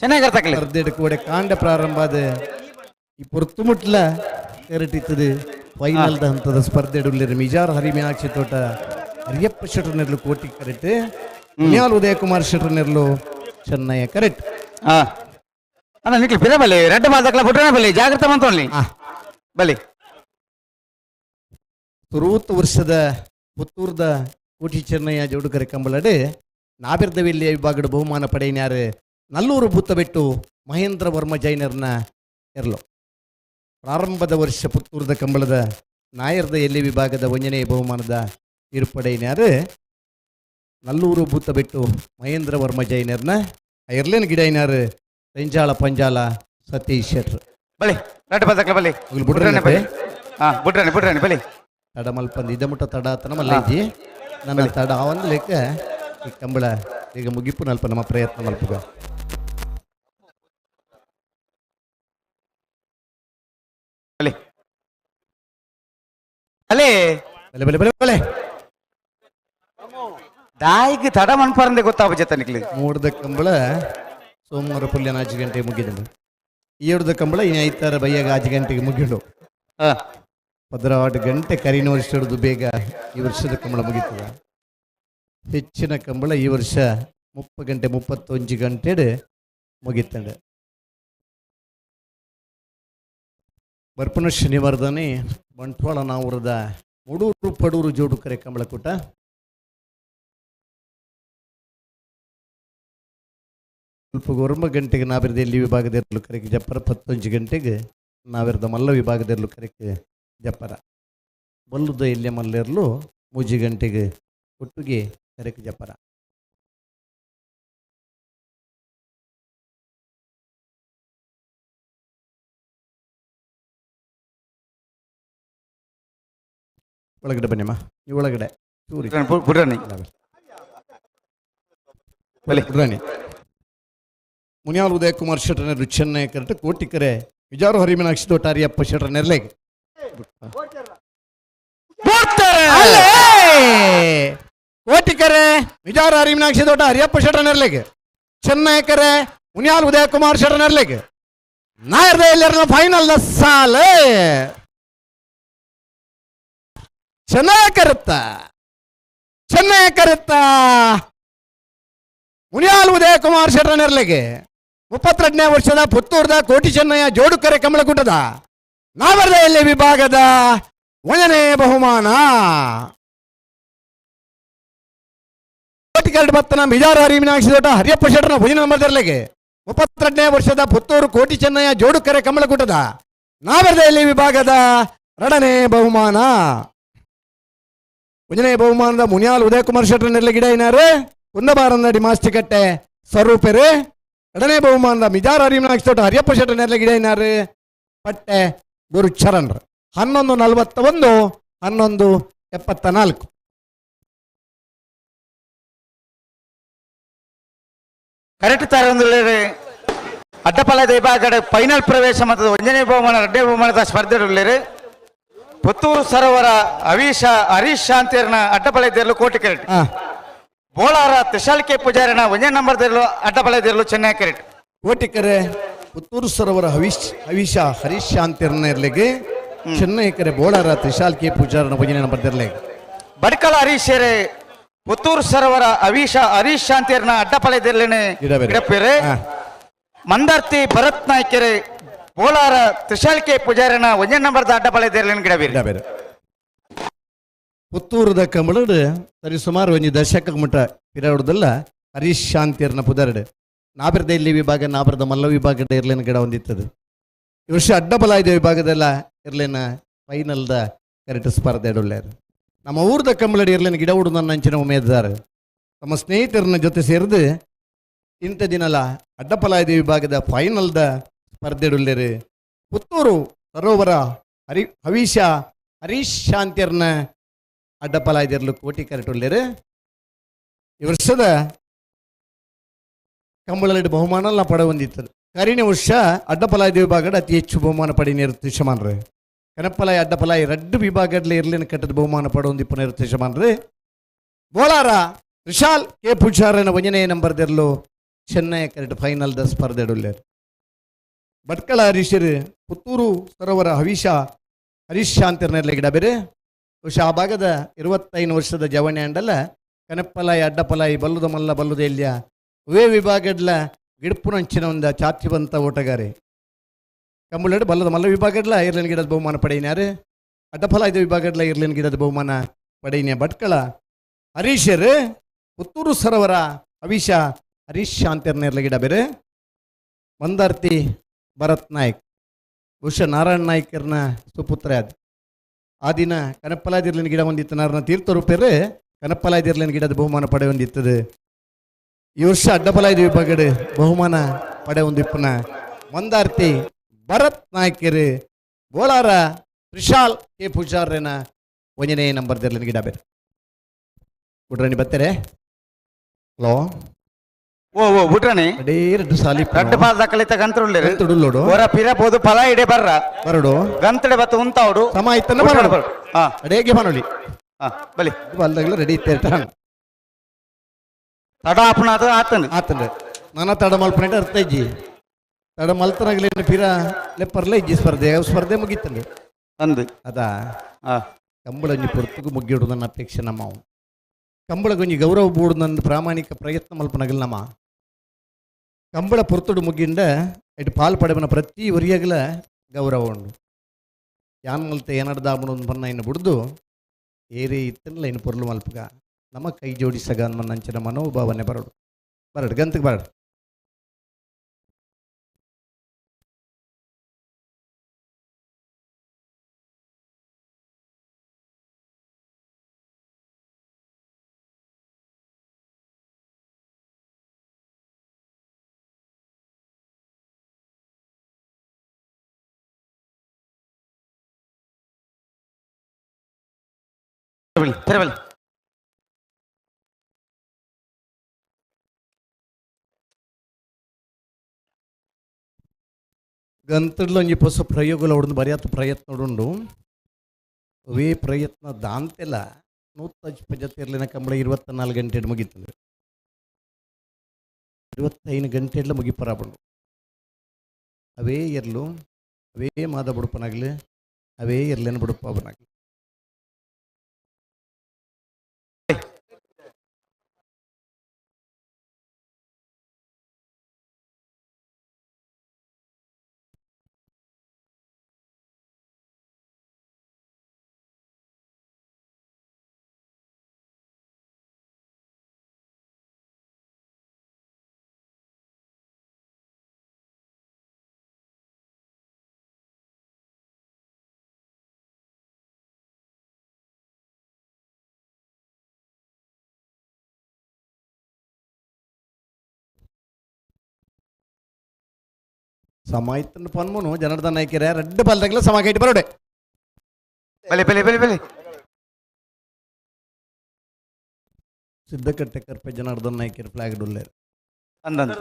ಚೆನ್ನಾಗಿ ಸ್ಪರ್ಧೆ ಕೂಡ ಕಾಂಡ ಪ್ರಾರಂಭ ಆದ ಈ ಪೊರ್ತುಮುಟ್ಲ ಕರೆಟಿತ್ತದೆ ಫೈನಲ್ ಹಂತದ ಸ್ಪರ್ಧೆ ಮಿಜಾರ್ ಹರಿ ಮೀನಾಕ್ಷಿ ತೋಟ ಹರಿಯಪ್ಪ ಶೆಟ್ಟರ್ನೆರ್ಲು ಕೋಟಿ ಕರೆಕ್ಟ್ ಮುನಿಯಾಲ್ ಉದಯ ಕುಮಾರ್ ಶೆಟ್ಟರ್ನೆರ್ಲು ಚೆನ್ನಯ್ಯ ಕರೆಕ್ಟ್ ಅಣ್ಣ ನಿಕ್ಲಿ ಬಿರ ಬಲೆ ರೆಡ್ಡ ಮಾದಕ್ಲ ಬುಟ್ರನ ಬಲೆ ಜಾಗ್ರತೆ ಮಂತೋನ್ಲಿ ಬಲೆ ತುರೂತ್ ವರ್ಷದ ಪುತ್ತೂರ್ದ ಕೋಟಿ ಚೆನ್ನಯ್ಯ ಜೋಡುಕರೆ ಕಂಬಳಡೆ ನಾಬಿರ್ದವಿಲ್ಲಿಯ ವಿಭಾಗದ ಬಹುಮಾನ ಪಡೆಯಿನಾರು ನಲ್ಲೂರು ಭೂತಬೆಟ್ಟು ಮಹೇಂದ್ರ ವರ್ಮ ಜೈನರ್ನ ಎರ್ಲು ಪ್ರಾರಂಭದ ವರ್ಷ ಪುತ್ತೂರ್ದ ಕಂಬಳದ ನಾಯರ್ದ ಎಲ್ಲಿ ವಿಭಾಗದ 1ನೇ ಬಹುಮಾನದ ತೀರ್ಪಡೆಯಿನಾರು ನಲ್ಲೂರು ಭೂತಬೆಟ್ಟು ಮಹೇಂದ್ರ ವರ್ಮ ಜೈನರ್ನ ಎರ್ಲೇನ್ ಗಿಡ ಪಂಜಾಳ ಪಂಜಾಲ ಸತೀಶ್ ಶೆಟ್ರು ಬಲೆ ರೆಡ್ಡ ಬದಕ್ಲ ಬಲೆ ಬುಡ್ರನೆ ಬಲೆ ಬುಡ್ರನೆ ಬುಡ್ರನೆ ಬಲೆ ತಡ ಮಲ್ಪಂದು ಇದ ಮುಟ್ಟ ತಡ ಆತನ ಮಲ್ಲೈಜಿ ನನ್ನ ತಡ ಒಂದು ಲೆಕ್ಕ ಈ ಕಂಬಳ ಈಗ ಮುಗಿಪು ನಲ್ಪ ನಮ್ಮ ಪ್ರಯತ್ನ ಮಲ್ಪುಗ ಬಲೆ ಅಲೇ ಬಲೆ ಬಲೆ ಬಲೆ ಬಲೆ ದಾಯಿಗೆ ತಡ ಮನ್ಪರಂದೆ ಗೊತ್ತಾಪ ಜತನಿಕ್ಲಿ. ಮೂಡ್ದ ಕಂಬಳ ಸೋಮವಾರ ಪುಲ್ಯನ 5 ಗಂಟೆಗೆ ಮುಗಿದಳು. ಏಡ್ದ ಕಂಬಳ ಇನ್ನು ಐತಾರ ಬೈಯಾಗ 5 ಗಂಟೆಗೆ ಮುಗಿಡು. 16 ಗಂಟೆ ಕರಿನ ವರ್ಷ ಹಿಡಿದು ಬೇಗ ಈ ವರ್ಷದ ಕಂಬಳ ಮುಗೀತದ. ಹೆಚ್ಚಿನ ಕಂಬಳ ಈ ವರ್ಷ 30 ಗಂಟೆ 31 ಗಂಟೆ ಮುಗಿತಂಡೆ. ಬರ್ಪನ ಶನಿವಾರದಾನೆ ಬಂಟ್ವಾಳ ನಾವೂರದ ಮುಡೂರು ಪಡೂರು ಜೋಡು ಕರೆ ಕಂಬಳಕೂಟ. ಸ್ವಲ್ಪ 9 ಗಂಟೆಗೆ ನಾವಿರದ ಎಲ್ಲಿ ವಿಭಾಗದಿರಲು ಕರೆಗೆ ಜಪ್ಪರ, 11 ಗಂಟೆಗೆ ನಾವಿರದ ಮಲ್ಲ ವಿಭಾಗದಿರಲು ಕರೆಗೆ ಜಪ್ಪರ, ಬಲ್ಲುದ ಎಲ್ಲಿ ಮಲ್ಲಿರಲು 3 ಗಂಟೆಗೆ ಒಟ್ಟಿಗೆ ಕರೆಗೆ ಜಪ್ಪರ. ಒಳಗಡೆ ಬನ್ನಿಮ್ಮ, ನೀವು ಒಳಗಡೆ ಪುರಾಣಿ. ಮುನಿಯಾಲ್ ಉದಯಕುಮಾರ್ ಶೆಟ್ಟರ್ ಚೆನ್ನೈ ಕರೆಕ್ಟ್ ಕೋಟಿಕರೆ ವಿಜಾರು ಹರಿಮೀನಾಕ್ಷಿ ತೋಟಾರಿಯಪ್ಪ ಶೆಟ್ಟರ್ ನೆರ್ಲೆಗೆ ಕೋಟಿಕರೆ ವಿಜಾರು ಹರಿಮೀನಾಕ್ಷಿ ತೋಟ ಹರಿಯಪ್ಪ ಶೆಟ್ಟರ್ ನೆರ್ಲೆಗೆ ಚೆನ್ನೈ ಕರೆ ಮುನಿಯಾಲ್ ಉದಯಕುಮಾರ್ ಶೆಟ್ಟರ್ ನೆರ್ಲೆಗೆ ನಾಯರ್ದ ಫೈನಲ್ ಸಾಲ ಚೆನ್ನೈ ಕರುತ್ತ ಚೆನ್ನೈ ಕರುತ್ತ ಮುನಿಯಾಲ್ ಉದಯಕುಮಾರ್ ಶೆಟ್ಟರ್ ನೆರ್ಲೆಗೆ 32ನೇ ವರ್ಷದ ಪುತ್ತೂರದ ಕೋಟಿ ಚೆನ್ನಯ್ಯ ಜೋಡುಕರೆ ಕಮಲಕೂಟದ ನಾವರ್ದೆಯಲ್ಲಿ ವಿಭಾಗದ 1ನೇ ಬಹುಮಾನ. ಕೋಟಿ ಕರಡು ಬತ್ತನ ಬಿಜಾರ ಹರಿಮೀನಾಕ್ಷಿ ದೊಡ್ಡ ಹರಿಯಪ್ಪ ಶೆಟ್ಟರ್ನ ಭುಜನ ನಂಬರ್ದರ್ಲೆಗೆ 32ನೇ ವರ್ಷದ ಪುತ್ತೂರು ಕೋಟಿ ಚೆನ್ನಯ್ಯ ಜೋಡುಕರೆ ಕಮಲಕೂಟದ ನಾವರ್ದೆಯಲ್ಲಿ ವಿಭಾಗದ 2ನೇ ಬಹುಮಾನ. 1ನೇ ಬಹುಮಾನದ ಮುನಿಯಾಲ್ ಉದಯಕುಮಾರ್ ಶೆಟ್ಟರ್ ನೆರ್ಲೆ ಗಿಡ ಏನಾರು ಕುಂದಬಾರನ್ನಡಿ ಮಾಸ್ತಿಕಟ್ಟೆ ಸ್ವರೂಪರು. 2ನೇ ಬಹುಮಾನದ ಮಿಜಾರ್ ಹರಿಮನಾಕ್ಷ ತೋಟ ಹರಿಯಪ್ಪ ಶೆಟ್ಟರ್ ನೆರ್ಲೆ ಗಿಡ ಏನಾರು ಪಟ್ಟೆ ಗುರು ಚರಣ್ರ. 11:41 11:74. ಕರೆಕ್ಟ್ ತರ ಅಡ್ಡಪಲದ ವಿಭಾಗದ ಫೈನಲ್ ಪ್ರವೇಶ ಮತ್ತು 1ನೇ ಬಹುಮಾನ 2ನೇ ಬಹುಮಾನದ ಸ್ಪರ್ಧೆ ಪುತ್ತೂರು ಸರೋವರ ಹರೀಶ್ ಶಾಂತಿಯರ್ನ ಅಡ್ಡಪಲದಿರಲು ಕೋಟಿ ಕರೆಕ್ಟ್. ಬೋಳಾರ ತ್ರಿಶಾಲ್ ಕೆ ಪೂಜಾರಿನ 1ನೇ ನಂಬರ್ ದಿರಲು ಅಡ್ಡಪಲದಿರಲು ಚೆನ್ನೈ ಕರೆಕ್ಟ್. ಕೋಟಿಕರೆ ಪುತ್ತೂರು ಸರೋವರ ಹವೀಶ ಹರೀಶ್ ಶಾಂತಿಯರ್ನ ಇರ್ಲಿಗೆ ಚೆನ್ನೈ ಕರೆ ಬೋಳಾರ ತ್ರಿಶಾಲ್ ಕೆ ಪೂಜಾರನ 1ನೇ ನಂಬರ್ ದಿರಲಿಗೆ. ಬಡ್ಕಲ ಹರೀಶ್ ಪುತ್ತೂರು ಸರೋವರ ಹರೀಶ್ ಶಾಂತಿಯರ್ನ ಅಡ್ಡಪಲದಿರಲಿನ ಗಿಡಪೇರೆ. ಮಂದಾರ್ತಿ ಭರತ್ ನಾಯ್ಕೆರೆ ಬೋಳಾರ ತ್ರಿಶಾಲ್ ಕೆ ಪೂಜಾರಿನ 1ನೇ ನಂಬರ್ದ ಅಡ್ಡಪಲದಿರಲಿನ ಗಿಡಬೇರೆ. ಪುತ್ತೂರದ ಕಮಲಡು ಸರಿ ಸುಮಾರು 1 ದಶಕ ಮಟ್ಟ ಪಿರಾಡುದಲ್ಲ ಹರೀಶ್ ಶಾಂತಿಯರ್ನ ಪುದರಡು ನಾಬಿರದ ಇಲ್ಲಿ ವಿಭಾಗ ನಾಬಿರದ ಮಲ್ಲ ವಿಭಾಗದ ಇರ್ಲೇನ ಗಿಡ ಹೊಂದಿತ್ತದು. ಈ ವರ್ಷ ಅಡ್ಡಬಲಾಯ್ದ ವಿಭಾಗದೆಲ್ಲ ಇರ್ಲೇನ ಫೈನಲ್ದ ಕರೆಕ್ಟ್ ಸ್ಪರ್ಧೆ ಇಡೋಲ್ಲಾರು. ನಮ್ಮ ಊರ್ದ ಕಮಲಡಿ ಇರ್ಲೇನ ಗಿಡ ಉಡು ನನ್ನ ಅಂಚಿನ ಉಮೇದಾರ ತಮ್ಮ ಸ್ನೇಹಿತರನ್ನ ಜೊತೆ ಸೇರಿದು ಇಂಥ ದಿನಲ ಅಡ್ಡಪಲಾಯ್ದ ವಿಭಾಗದ ಫೈನಲ್ದ ಸ್ಪರ್ಧೆ ಇಡೋಲ್ಲೇರು. ಪುತ್ತೂರು ಸರೋವರ ಹವೀಶ ಹರೀಶ್ ಶಾಂತಿಯರ್ನ ಅಡ್ಡಪಲಾಯ್ದಿರಲು ಕೋಟಿ ಕರೆಟುಳ್ಳೇರು. ಈ ವರ್ಷದ ಕಂಬಳಲ್ಲಿ ಬಹುಮಾನ ಪಡ ಹೊಂದಿತ್ತದು. ಕರಿನ ವರ್ಷ ಅಡ್ಡಪಲಾಯ್ದ ವಿಭಾಗದ ಅತಿ ಹೆಚ್ಚು ಬಹುಮಾನ ಪಡಿ ಯಜಮಾನ್ರೆ. ಕನಪ್ಪಲಾಯ ಅಡ್ಡಪಲಾಯಿ ರಡ್ಡು ವಿಭಾಗದಲ್ಲಿ ಇರ್ಲಿನ ಕಟ್ಟದ ಬಹುಮಾನ ಪಡ ಹೊಂದಿಪ್ಪನ ಯಜಮಾನ್ರೆ. ಬೋಳಾರ ವಿಶಾಲ್ ಕೆ ಪೂಜಾರನ 1ನೇ ನಂಬರ್ದಿರಲು ಚೆನ್ನೈ ಕರೆಕ್ಟ್ ಫೈನಲ್ದ ಸ್ಪರ್ಧೆ ಇಡಲ್ಲೇರು. ಭಟ್ಕಳ ಹರೀಶರು ಪುತ್ತೂರು ಸರೋವರ ಹವೀಶ ಹರೀಶ್ ಶಾಂತಿರ್ನೆಲ್ಲ ಗಿಡ ಬೇರೆ. ಬಹುಶಃ ಆ ಭಾಗದ 25 ವರ್ಷದ ಜವಣಿ ಅಂಡಲ್ಲ ಕನಪ್ಪಲಾಯಿ ಅಡ್ಡಪಲಾಯಿ ಬಲ್ಲುದ ಮಲ್ಲ ಬಲ್ಲುದ ಎಲ್ಲಿಯ ವೇ ವಿಭಾಗಡ್ಲ ಗಿಡಪುನಂಚಿನ ಒಂದು ಚಾತಿವಂತ ಓಟಗಾರೆ. ಕಂಬುಳಡು ಬಲ್ಲದ ಮಲ್ಲ ವಿಭಾಗಡ್ಲ ಇರ್ಲಿನ ಗಿಡದ ಬಹುಮಾನ ಪಡೆಯಿನಾರು. ಅಡ್ಡಫಲಾಯ್ದ ವಿಭಾಗಡ್ಲ ಇರ್ಲಿನ ಗಿಡದ ಬಹುಮಾನ ಪಡೆಯಿನ ಭಟ್ಕಳ ಹರೀಶರು ಪುತ್ತೂರು ಸರೋವರ ಹವೀಶ ಹರೀಶ್ ಶಾಂತಿರ್ನೇರ್ಲ ಗಿಡ ಬೇರೆ. ಮಂದಾರ್ತಿ ಭರತ್ ನಾಯ್ಕ್ ಬಹುಶಃ ನಾರಾಯಣ ನಾಯ್ಕರ್ನ ಸುಪುತ್ರ ಅದು. ಆ ದಿನ ಕನಪ್ಪಲಾದಿರ್ಲಿನ ಗಿಡ ಹೊಂದಿತ್ತು ನಾರನ ತೀರ್ಥರೂಪೇರು ಕನಪ್ಪಲಾದಿರ್ಲಿನ ಗಿಡದ ಬಹುಮಾನ ಪಡೆ ಹೊಂದಿತ್ತದು. ಈ ವರ್ಷ ಅಡ್ಡಪಲಾಯ್ದ ವಿಭಾಗದ ಬಹುಮಾನ ಪಡೆ ಹೊಂದಿಪ್ಪನ ಮಂದಾರ್ತಿ ಭರತ್ ನಾಯ್ಕರು ಬೋಳಾರ ತ್ರಿಶಾಲ್ ಕೆ ಪೂಜಾರನ 1ನೇ ನಂಬರ್ ದಿರ್ಲಿನ ಗಿಡ ಬೇರೆ. ಬುಡ್ರಾಣಿ ಬರ್ತಾರೆ. ಹಲೋ ಓ ಓ ಬುಡ್ರಾಣಿ ಎರಡು ಸಾಲಿ ರಡ್ಡು ಪಾಲ್ ದಕ್ಕಲಿತ ಗಂತ್ರುಳ್ಳೇರು ಹೊರ ಪಿರ ಬೋದು ಫಲ ಇಡೆ ಬರ್ರ ಬರಡು ಗಂತಡೆ ಬತ್ತು ಉಂತಾವಡು ಸಮ ಇತ್ತನ್ನ ಬರಡು. ಅಡೇಗೆ ಬನೊಲಿ ಬಲಿ ಅಲ್ದಾಗಲ ರೆಡಿ ಇತ್ತೇರ್ತಾನ. ತಡ ಆಪುನ ಅದು ಆತನು. ಆತಂಡು ನನ್ನ ತಡ ಮಲ್ಪನೆಟ್ ಅರ್ಥ ಇಜ್ಜಿ. ತಡ ಮಲ್ತನಾಗಲೇನು ಪಿರ ಲೆಪ್ಪರ್ಲ ಇಜ್ಜಿ ಸ್ಪರ್ಧೆ ಸ್ಪರ್ಧೆ ಮುಗೀತಂಡು ಅಂದು ಅದ ಕಂಬಳಂಜಿ ಪೊರ್ತುಗು ಮುಗ್ಗಿಡು ನನ್ನ ಅಪೇಕ್ಷೆ ನಮ್ಮ ಕಂಬಳಗೊಂಜಿ ಗೌರವ ಬೋಡು ನನ್ನ ಪ್ರಾಮಾಣಿಕ ಪ್ರಯತ್ನ ಮಲ್ಪನಗಲ್ ನಮ್ಮ ಕಂಬಳ ಪೊರ್ತುಡು ಮುಗ್ಗಿಂಡ ಇಟ್ಟು ಪಾಲ್ ಪಡೆವನ ಪ್ರತಿ ಒರಿಯಗಲ ಗೌರವ ಉಂಡು. ಯಾನ್ ಮಲ್ತೆ ಏನಡ್ದಾಬುಡು ಬನ್ನ ಇನ್ನು ಬುಡ್ದು ಏರೇ ಇತ್ತನ್ಲ ಇನ್ನು ಪೊರ್ಲು ಮಲ್ಪಗ ನಮ್ಮ ಕೈ ಜೋಡಿಸಗ ಅಂಚಿನ ಮನೋಭಾವನೆ ಬರಡು ಬರಡು ಗಂತಕ್ಕೆ ಬರಡು. ತೆರವಲ್ಲಿ ಗಂತಡ್ಲೊಂಜಿ ಹೊಸ ಪ್ರಯೋಗಲ ಹೊಡೆದು ಬರೆಯತ್ತ ಪ್ರಯತ್ನ ಉಂಡು. ಅವೇ ಪ್ರಯತ್ನ ದಾಂತೆಲ್ಲ ನೂತಜ್ ಪಜತಿರ್ಲಿನ ಕಂಬಳ 24 ಗಂಟೆ ಮುಗೀತದೆ. 25 ಗಂಟೆ ಮುಗಿಪರಾಬಂಡು. ಅವೇ ಇರ್ಲು ಅವೇ ಮಾದ ಬುಡುಪನಾಗಲಿ ಅವೇ ಇರ್ಲೇನು ಬುಡುಪನಾಗಲಿ. ಸಮಾಯ್ತನ ಪನ್ಮನು ಜನಾರ್ದನ್ ನಾಯ್ಕೆರೆ ರೆಡ್ ಬಾಲ್ದಾಗಲ ಸಮ ಕೈಟ್ ಬರೋಡೆ. ಬಲೆ ಬಲೆ ಬಲೆ ಬಲೆ ಸಿದ್ದಕಟ್ಟೆ ಕರ್ಪೆ ಜನಾರ್ದನ್ ನಾಯ್ಕೆರೆ ಫ್ಲಾಗ್ ಡುಲ್ಲೇರು ಅಂದಂದು.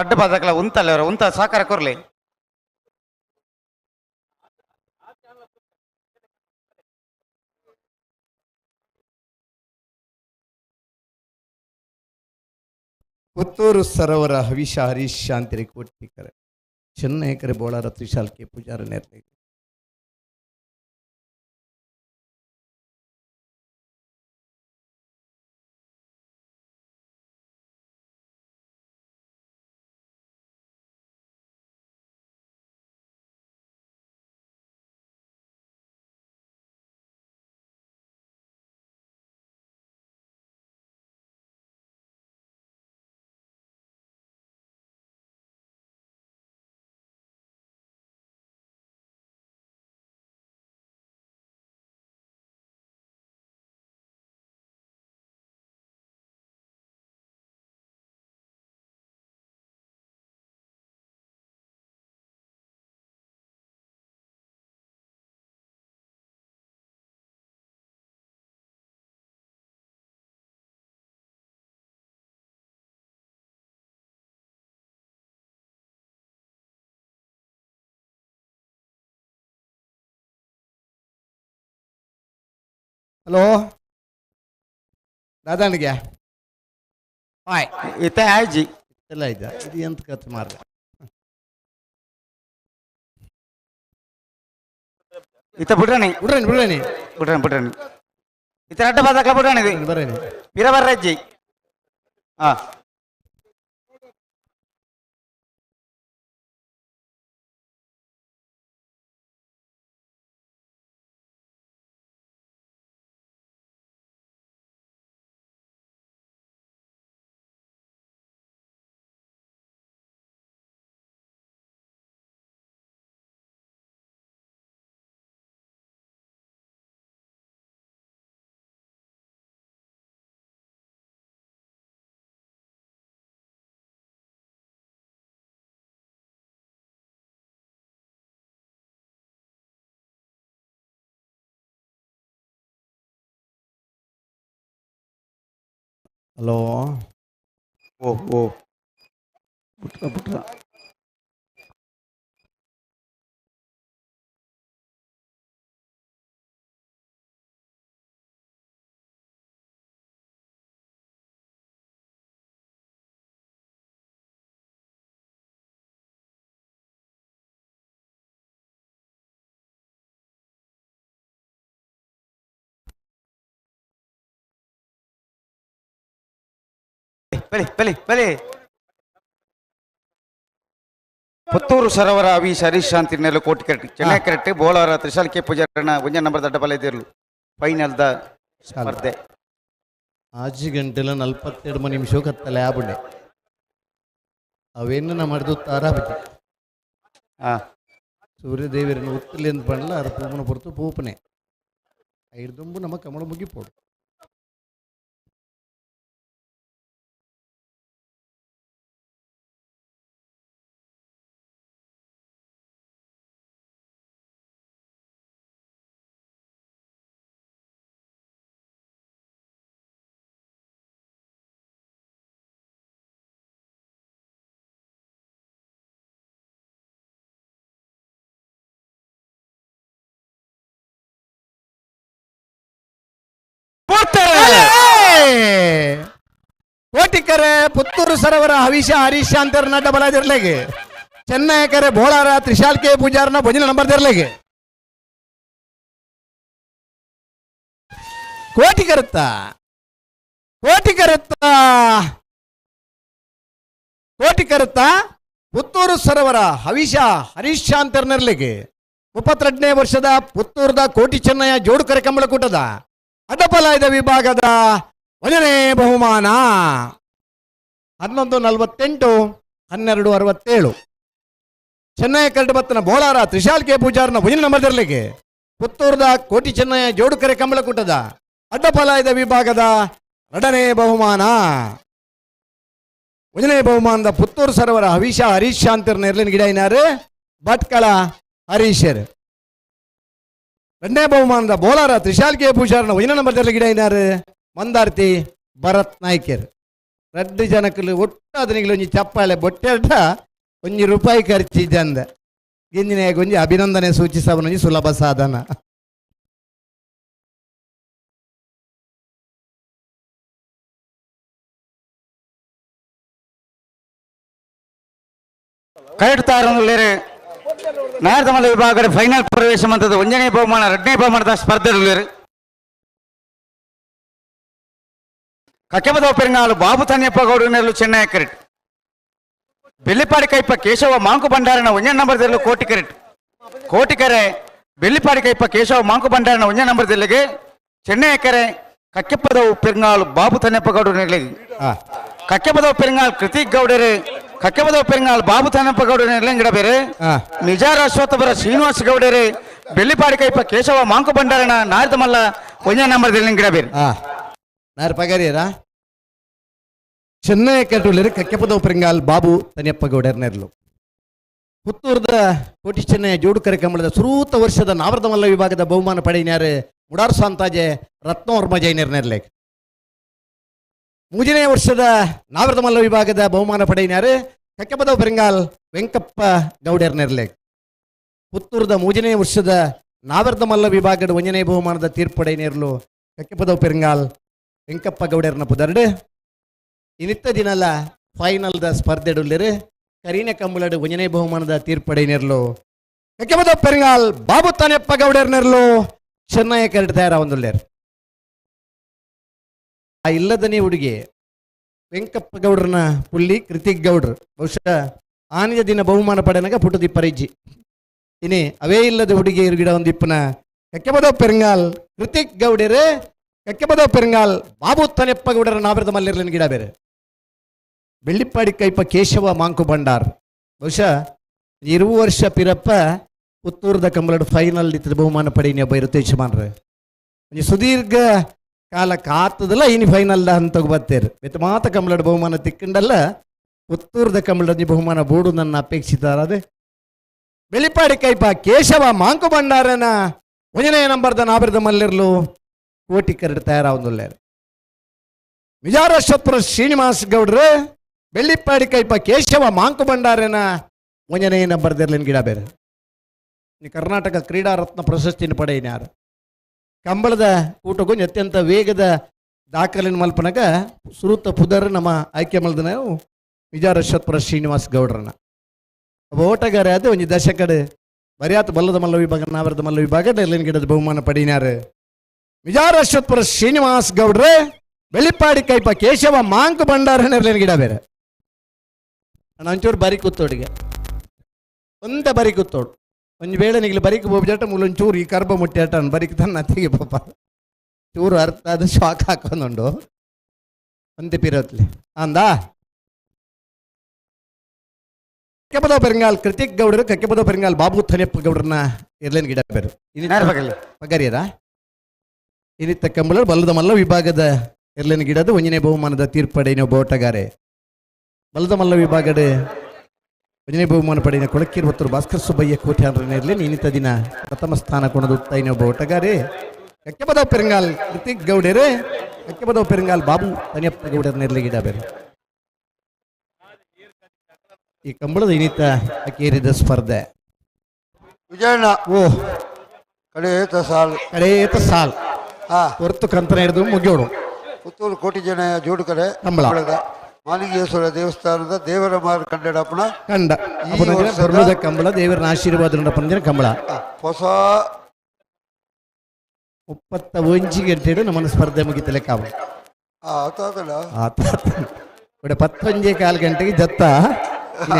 ಅಡ್ಡ ಬಾದಕಲ ಉಂತಲ್ಲ ಉಂತ ಸಾಕಾರ ಕೊರ್ಲಿ. ಪುತ್ತೂರು ಸರೋವರ ಹವಿಷ ಹರೀಶ್ ಶಾಂತಿರಿ ಕೋಟಿಕರೆ ಚೆನ್ನೈಕರೆ ಬೋಳಾರ ತ್ರಿಶಾಲ್ ಕೆ ಪೂಜಾರ ನೇರ್ಲೆ. Hello ದಾದಾಣಿಗೆ ಹಾಯ್ ಇತ್ತೆ ಆಯ್ಜಿ. ಎಲ್ಲ ಇದ್ದ ಇದು ಎಂತ ಕತೆ ಮಾರ್ಗ. ಇತ್ತ ಬಿಡ್ರಣಿ. ಬಿಡ್ರಣಿ ಬಿಡ್ರಣಿ. ಬಿಡ್ರಣಿ ಬಿಡ್ರಣಿ. ಇತ್ತ ಅಡ್ಡ ಬಾದಕ ಬಿಡ್ರಣಿ ಇದು. ಬರಣಿ. ಪಿರ ಬರ್ರಜ್ಜಿ. ಹಾ. ಹಲೋ. ಓ ಓ ಬಿಟ್ರ ಬಿಟ್ರ. ಬಲಿ ಬಲಿ ಬಲಿ. ಪುತ್ತೂರು ಸರೋವರ ಅವಿ ಹರೀಶ್ ಶಾಂತಿ ನೆಲ ಕೋಟಿ ಕರೆಕ್ಟ್ ಚೆನ್ನೈ ಕರೆಕ್ಟ್ ಬೋಳಾರ ತ್ರಿಶಾಲ್ ಕೆ ಪೂಜಾರಣ ಒಂಜ ನಂಬರ್ ದಡ್ಡ ಬಲ ಇದ್ದಿರಲು ಫೈನಲ್ the ಸ್ಪರ್ಧೆ. ಆಜಿ ಗಂಟೆಲ 42 ನಿಮಿಷ ಕತ್ತಲೆ ಆಬುಂಡೆ ಅವೇನು ಮಾಡಿದ್ದು ತಾರಾಬತಿ. ಸೂರ್ಯದೇವರನ್ನು ಉತ್ತಲಿ ಅಂತ ಪಂಡಲ ಅರ ಪೂಪನ ಪೊರ್ತು ಪೂಪನೆ ಐದು ನಮ್ಮ ಕಮಲ ಮುಗಿಪೋಡು. ಕೋಟಿಕರೆ ಪುತ್ತೂರು ಸರೋವರ ಹವಿಷ ಹರೀಶ್ ಅಂತರ್ ನಡ್ಡ ಬಲಾದಿರ್ಲೆಗೆ ಚೆನ್ನೈ ಕರೆ ಬೋಳಾರ ತ್ರಿಶಾಲ್ ಕೆ ಪೂಜಾರನ ಭಜನೆ ನಂಬರ್ ದಿರ್ಲೆಗೆ ಕೋಟಿಕರತ್ತ ಕೋಟಿಕರತ್ತ ಕೋಟಿಕರತ್ತ ಪುತ್ತೂರು ಸರೋವರ ಹವಿಷ ಹರೀಶ್ ಅಂತರ್ನರ್ಲೆಗೆ 32ನೇ ವರ್ಷದ ಪುತ್ತೂರದ ಕೋಟಿ ಚೆನ್ನಯ್ಯ ಜೋಡುಕರೆ ಕಂಬಳಕೂಟದ ಅಡ್ಡಪಲಾಯದ ವಿಭಾಗದ ಒಂದನೇ ಬಹುಮಾನ 11:48 12:67. ಚೆನ್ನೈ ಕರಡುಬತ್ತನ ಬೋಳಾರ ತ್ರಿಶಾಲ್ ಕೆ ಪೂಜಾರನ ಭುಜನ ನಂಬರ್ದರ್ಲಿಗೆ ಪುತ್ತೂರದ ಕೋಟಿ ಚೆನ್ನಯ್ಯ ಜೋಡುಕರೆ ಕಂಬಳಕೂಟದ ಅಡ್ಡಪಲಾಯದ ವಿಭಾಗದ ಎರಡನೇ ಬಹುಮಾನ. ಒಂದನೇ ಬಹುಮಾನದ ಪುತ್ತೂರು ಸರೋವರ ಹವೀಶ ಹರೀಶ್ ಶಾಂತಿರ್ ನೆರ್ಲಿನ ಗಿಡ ಇನಾರು ಭಟ್ಕಳ ಹರೀಶರ್. ಎರಡನೇ ಬಹುಮಾನದ ಬೋಲಾರ ತ್ರಿಶಾಲ್ ಕೆ ಪೂಜಾರನ ಒಂದನೇ ನಂಬರ್ ಗಿಡ ಇನಾರು ಮಂದಾರ್ತಿ ಭರತ್ ನಾಯ್ಕರ್. ರಡ್ಡು ಜನಕ್ಕಲು ಒಟ್ಟು ಅದನಿಗೆ ಒಂಜಿ ಚಪ್ಪಾಳೆ ಬೊಟ್ಟೆರಡ ಒಂಜಿ ರೂಪಾಯಿ ಖರ್ಚಿದ್ದಂದ ಗಿಂಜಿನ ಒಂಜಿ ಅಭಿನಂದನೆ ಸೂಚಿಸವನೊಂಜಿ ಸುಲಭ ಸಾಧನ. ಕರೆಕ್ಟ್ ತಾರೊಂದುಲ್ಲೇರು ನಾಯರ್ದಮಲ್ಲ ವಿಭಾಗದ ಫೈನಲ್ ಪ್ರವೇಶ ಮಂತದ ಒಂಜನೇ ಬಹುಮಾನ ಎರಡನೇ ಬಹುಮಾನದ ಸ್ಪರ್ಧೆ ಕಕೆಬದ ಪೆರಂಗಾಲು ಬಾಬು ತನ್ಯಪ್ಪ ಗೌಡನೆಲ್ಲು ಚೆನ್ನೈ ಕರೆಕ್ಟ್ ಬೆಳ್ಳಿಪಾಡಿ ಕೈಪ ಕೇಶವ ಮಾಂಕು ಭಂಡಾರನ ಒಂಜನೇ ನಂಬರ್ ದೆಲ್ಲು ಕೋಟಿ ಕರೆಕ್ಟ್ ಕೋಟಿಕೆರೆ ಬೆಳ್ಳಿಪಾಡಿ ಕೈಪ ಕೇಶವ ಮಾಂಕು ಭಂಡಾರನ ಒಂಜನೇ ನಂಬರ್ ದೆಲ್ಲಿಗೆ ಚೆನ್ನೈ ಕೆರೆ ಕಕ್ಕೆಪ್ಪದವು ಪೆರಂಗಾಲು ಬಾಬು ತನ್ಯಪ್ಪ ಗೌಡನೆಲ್ಲಿಗೆ ಕಕ್ಕೆಪದವು ಪೆರಂಗಾಲ್ ಕೃತಿಕ್ ಗೌಡರು ಕಕ್ಕೆಪದವು ಪೆರಂಗಾಲ್ ಬಾಬು ತನ್ನಪ್ಪ ಗೌಡರ ಗಿಡ ಬೇರೆ ನಿಜಾರ ಅಶ್ವತ್ಥಪುರ ಶ್ರೀನಿವಾಸ ಗೌಡರು ಬೆಳ್ಳಿಪಾಡಿ ಕೈಪ ಕೇಶವ ಮಾಂಕು ಭಂಡಾರನ ನಾರದಮಲ್ಲ ಒಂಜನೇ ನಂಬರ್ ದೆಲ್ಲಿನ ಗಿಡ ಬೇರೆ. ನಾರು ಪಗಾರಿಯರಾ ಚೆನ್ನೈ ಕಟ್ಟುಳ್ಳರು ಕಕ್ಕೆಪದವು ಪೆರಂಗಾಲ್ ಬಾಬು ತನಿಯಪ್ಪ ಗೌಡರ್ ನೆರ್ಲು ಪುತ್ತೂರದ ಕೋಟಿ ಚೆನ್ನೈ ಜೋಡುಕರೆ ಕಂಬಳದ ಸುರೂತ ವರ್ಷದ ನಾವರ್ದಮಲ್ಲ ವಿಭಾಗದ ಬಹುಮಾನ ಪಡೆಯಿನಾರು ಮುಡಾರ್ ಸಾಂತಾಜೆ ರತ್ನವರ್ಮ ಜೈನರ್ ನೆರ್ಲೇಕ್. ಮೂರನೇ ವರ್ಷದ ನಾವರ್ದಮಲ್ಲ ವಿಭಾಗದ ಬಹುಮಾನ ಪಡೆಯಿನಾರು ಕಕ್ಕೆಪದವು ಪೆರಂಗಾಲ್ ವೆಂಕಪ್ಪ ಗೌಡರ್ ನೆರ್ಲೇಕ್. ಪುತ್ತೂರದ ಮೂರನೇ ವರ್ಷದ ನಾವರ್ದಮಲ್ಲ ವಿಭಾಗದ ಒಂದನೇ ಬಹುಮಾನದ ತೀರ್ಪುಪಡೆಯಿನೇರ್ಲು ಕಕ್ಕೆಪದವು ಪೆರಂಗಾಲ್ ವೆಂಕಪ್ಪ ಗೌಡರ್ನ ಪುದರ್ಡು ಇನ್ನಿತ್ತ ದಿನಲ ಫೈನಲ್ದ ಸ್ಪರ್ಧೆಡುಲ್ಲೇರು ಕರೀನ ಕಂಬಳಡು ಒಂಜನೇ ಬಹುಮಾನದ ತೀರ್ಪಡೆಯಿನೆರ್ಲು ಕಕ್ಕೆಪದವು ಪೆರಂಗಾಲ್ ಬಾಬು ತಾನೆಪ್ಪ ಗೌಡರ್ನೆರ್ಲು ಚೆನ್ನೈ ಕರಡು ತಯಾರಾವೊಂದುಲ್ಲೇರು. ಆ ಇಲ್ಲದನೇ ಹುಡುಗಿ ವೆಂಕಪ್ಪ ಗೌಡ್ರನ ಪುಲ್ಲಿ ಕೃತಿಕ್ ಗೌಡ್ರು ಬಹುಶಃ ಆನೆಯ ದಿನ ಬಹುಮಾನ ಪಡೆನಗ ಪುಟ್ಟದಿಪ್ಪರಿಜ್ಜಿ ಇನಿ ಅವೇ ಇಲ್ಲದ ಹುಡುಗಿ ಗಿಡ ಒಂದು ಇಪ್ಪನ ಕಕ್ಕೆಪದವು ಪೆರಂಗಾಲ್ ಕೃತಿಕ್ ಗೌಡರು ಕಕ್ಕೆಪದವು ಪೆರಂಗಾಲ್ ಬಾಬು ತನೆಪ್ಪ ಗೌಡರ ನಾಬರದ ಮಲ್ಲಿರ್ಲಿನ ಗಿಡ ಬೇರೆ. ಬೆಳ್ಳಿಪ್ಪಾಡಿ ಕೈಪ ಕೇಶವ ಮಾಂಕು ಭಂಡಾರ್ ಬಹುಶಃ 20 ವರ್ಷ ಪಿರಪ್ಪ ಪುತ್ತೂರದ ಕಂಬಳಡು ಫೈನಲ್ ಇತ್ತದ ಬಹುಮಾನ ಪಡೆಯಿನ ಒಬ್ಬ ಇರುತ್ತೆ ಒಂಜಿ ಸುದೀರ್ಘ ಕಾಲ ಕಾತದಲ್ಲ ಇನಿ ಫೈನಲ್ ಅಂತ ಬತ್ತೇರು ಬೆತ್ತ ಮಾತ ಕಂಬಳಡು ಬಹುಮಾನ ತಿಕ್ಕಂಡಲ್ಲ ಪುತ್ತೂರದ ಕಂಬಳದ ಬಹುಮಾನ ಬೋಡು ನನ್ನ ಅಪೇಕ್ಷಿತಾರದೆ. ಬೆಳಿಪಾಡಿ ಕೈಪ ಕೇಶವ ಮಾಂಕು ಭಂಡಾರನ ಒಂಜನೇ ನಂಬರ್ದ ನಾಬರದ ಮಲ್ಲಿರ್ಲು ಕೋಟಿ ಕರಡು ತಯಾರಾವೊಂದುಲ್ಲೇರು. ವಿಜಾರಶತ್ಪುರ ಶ್ರೀನಿವಾಸ್ ಗೌಡ್ರು ಬೆಳ್ಳಿಪ್ಪಾಡಿ ಕೈಪ ಕೇಶವ ಮಾಂಕು ಭಂಡಾರನ ಒಂಜನೇ ನಂಬರ್ದಿರ್ಲಿನ ಗಿಡ ಬೇರೆ. ಕರ್ನಾಟಕ ಕ್ರೀಡಾ ರತ್ನ ಪ್ರಶಸ್ತಿಯನ್ನು ಪಡೆಯಿನಾರು. ಕಂಬಳದ ಕೂಟಗೂ ಅತ್ಯಂತ ವೇಗದ ದಾಖಲಿನ ಮಲ್ಪನಗ ಸುರುತ ಪುದರ್ ನಮ್ಮ ಆಯ್ಕೆ ಮಲ್ದ ನಾವು ವಿಜಾರಶತ್ಪುರ ಶ್ರೀನಿವಾಸ್ ಗೌಡ್ರನ ಒಬ್ಬ ಓಟಗಾರ ಅದು ಒಂಜಿ ದಶಕಡೆ ಬರಿಯಾತ ಬಲ್ಲದ ಮಲ್ಲ ವಿಭಾಗ ನಾವರದ ಮಲ್ಲ ವಿಭಾಗ ಡೆಲ್ಲಿನ ಗಿಡದ ಬಹುಮಾನ ಪಡೆಯಿನಾರು. ವಿಜಾರಶತ್ಪುರ ಶ್ರೀನಿವಾಸ್ ಗೌಡ್ರೆ ಬೆಳಿಪಾಡಿ ಕೈಪ ಕೇಶವ ಮಾಂಕು ಭಂಡಾರನ ಗಿಡ ಬೇರೆ. ನಾನು ಒಂಚೂರು ಬರಿ ಕೂತೋಡಿಗೆ ಒಂದ ಬರಿ ಕೂತೋಡು ಒಂಜಿ ವೇಳೆ ನಿಗ್ಲು ಬರಿಕ್ ಬೋಬ್ಜಾಟ ಮೂಲೊಂಚೂರು ಈ ಕರ್ಬ ಮುಟ್ಟಿ ಆಟ ಬರಿಕ್ ತನ್ನ ಅತ್ತಿಗೆ ಪಾಪ ಚೂರು ಅರ್ಥ ಅದು ಶಾಕ್ ಹಾಕೊಂಡುಂಡು ಒಂದೇ ಪಿರೋತ್ಲಿ ಅಂದ. ಕಕ್ಕೆಪದವು ಪೆರಂಗಾಲ್ ಕೃತಿಕ್ ಗೌಡರು ಕಕ್ಕೆಪದವು ಪೆರಂಗಾಲ್ ಬಾಬು ಥನೆಪ್ಪ ಗೌಡ್ರನ್ನ ಇರ್ಲೇನ್ ಗಿಡ ಬೇರು ಪಗರಿಯರ ಇನ್ನಿತ್ತ ಕಂಬಳ ಬಲ್ಲದ ಮಲ್ಲ ವಿಭಾಗದ ಇರ್ಲೇನ್ ಗಿಡದ ಒಂಜನೇ ಬಹುಮಾನದ ತೀರ್ಪಡೆಯಿನ ಒಬ್ಬ ಓಟಗಾರೆ. ಬಲ್ಲದ ಮಲ್ಲ ವಿಭಾಗದ ಒಂಜನೇ ಬಹುಮಾನ ಪಡೆಯಿನ ಕೊಳಕಿರುವತ್ತರು ಭಾಸ್ಕರ್ ಸುಬ್ಬಯ್ಯ ಕೋಟ್ಯಾನ್ರನ್ನ ಇರ್ಲೇನ್ ಇನ್ನಿತ ದಿನ ಪ್ರಥಮ ಸ್ಥಾನ ಕೊಣದು ಉತ್ತಾಯಿನ ಒಬ್ಬ ಓಟಗಾರೆ ಕಕ್ಕೆಪದವು ಪೆರಂಗಾಲ್ ಕೃತಿಕ್ ಗೌಡರೇ ಕಕ್ಕೆಪದವು ಪೆರಂಗಾಲ್ ಬಾಬು ತನಿಯಪ್ಪ ಗೌಡರನ್ನ ಇರ್ಲಿ ಗಿಡ ಬೇರೆ. ಈ ಕಂಬಳದ ಇನ್ನಿತ ಅಕೇರಿದ ಸ್ಪರ್ಧೆ ವಿಜಯಣ್ಣ ಓ ಕಡೇತ ಸಾಲ್ ಕಡೇತ ಸಾಲ್ ಹೊರತು ಕಂತನ ಹಿಡಿದು ಮುಗಿಯೋಡು. ಪುತ್ತೂರು ಕೋಟಿ ಜನ ಜೋಡು ಕಡೆ ಕಂಬಳ ಮಾಲಿಂಗೇಶ್ವರ ದೇವಸ್ಥಾನದ ದೇವರ ಮಾರು ಕಂಡಡಪ್ಪನ ಕಂಡ ಅಪ್ಪನ ಕಂಬಳ ದೇವರ ಆಶೀರ್ವಾದ ಕಂಬಳ ಹೊಸ 31 ಗಂಟೆ ನಮ್ಮನ್ನು ಸ್ಪರ್ಧೆ ಮುಗಿತಲೆ ಕಾವು 15:15 ಗಂಟೆಗೆ ಜತ್ತ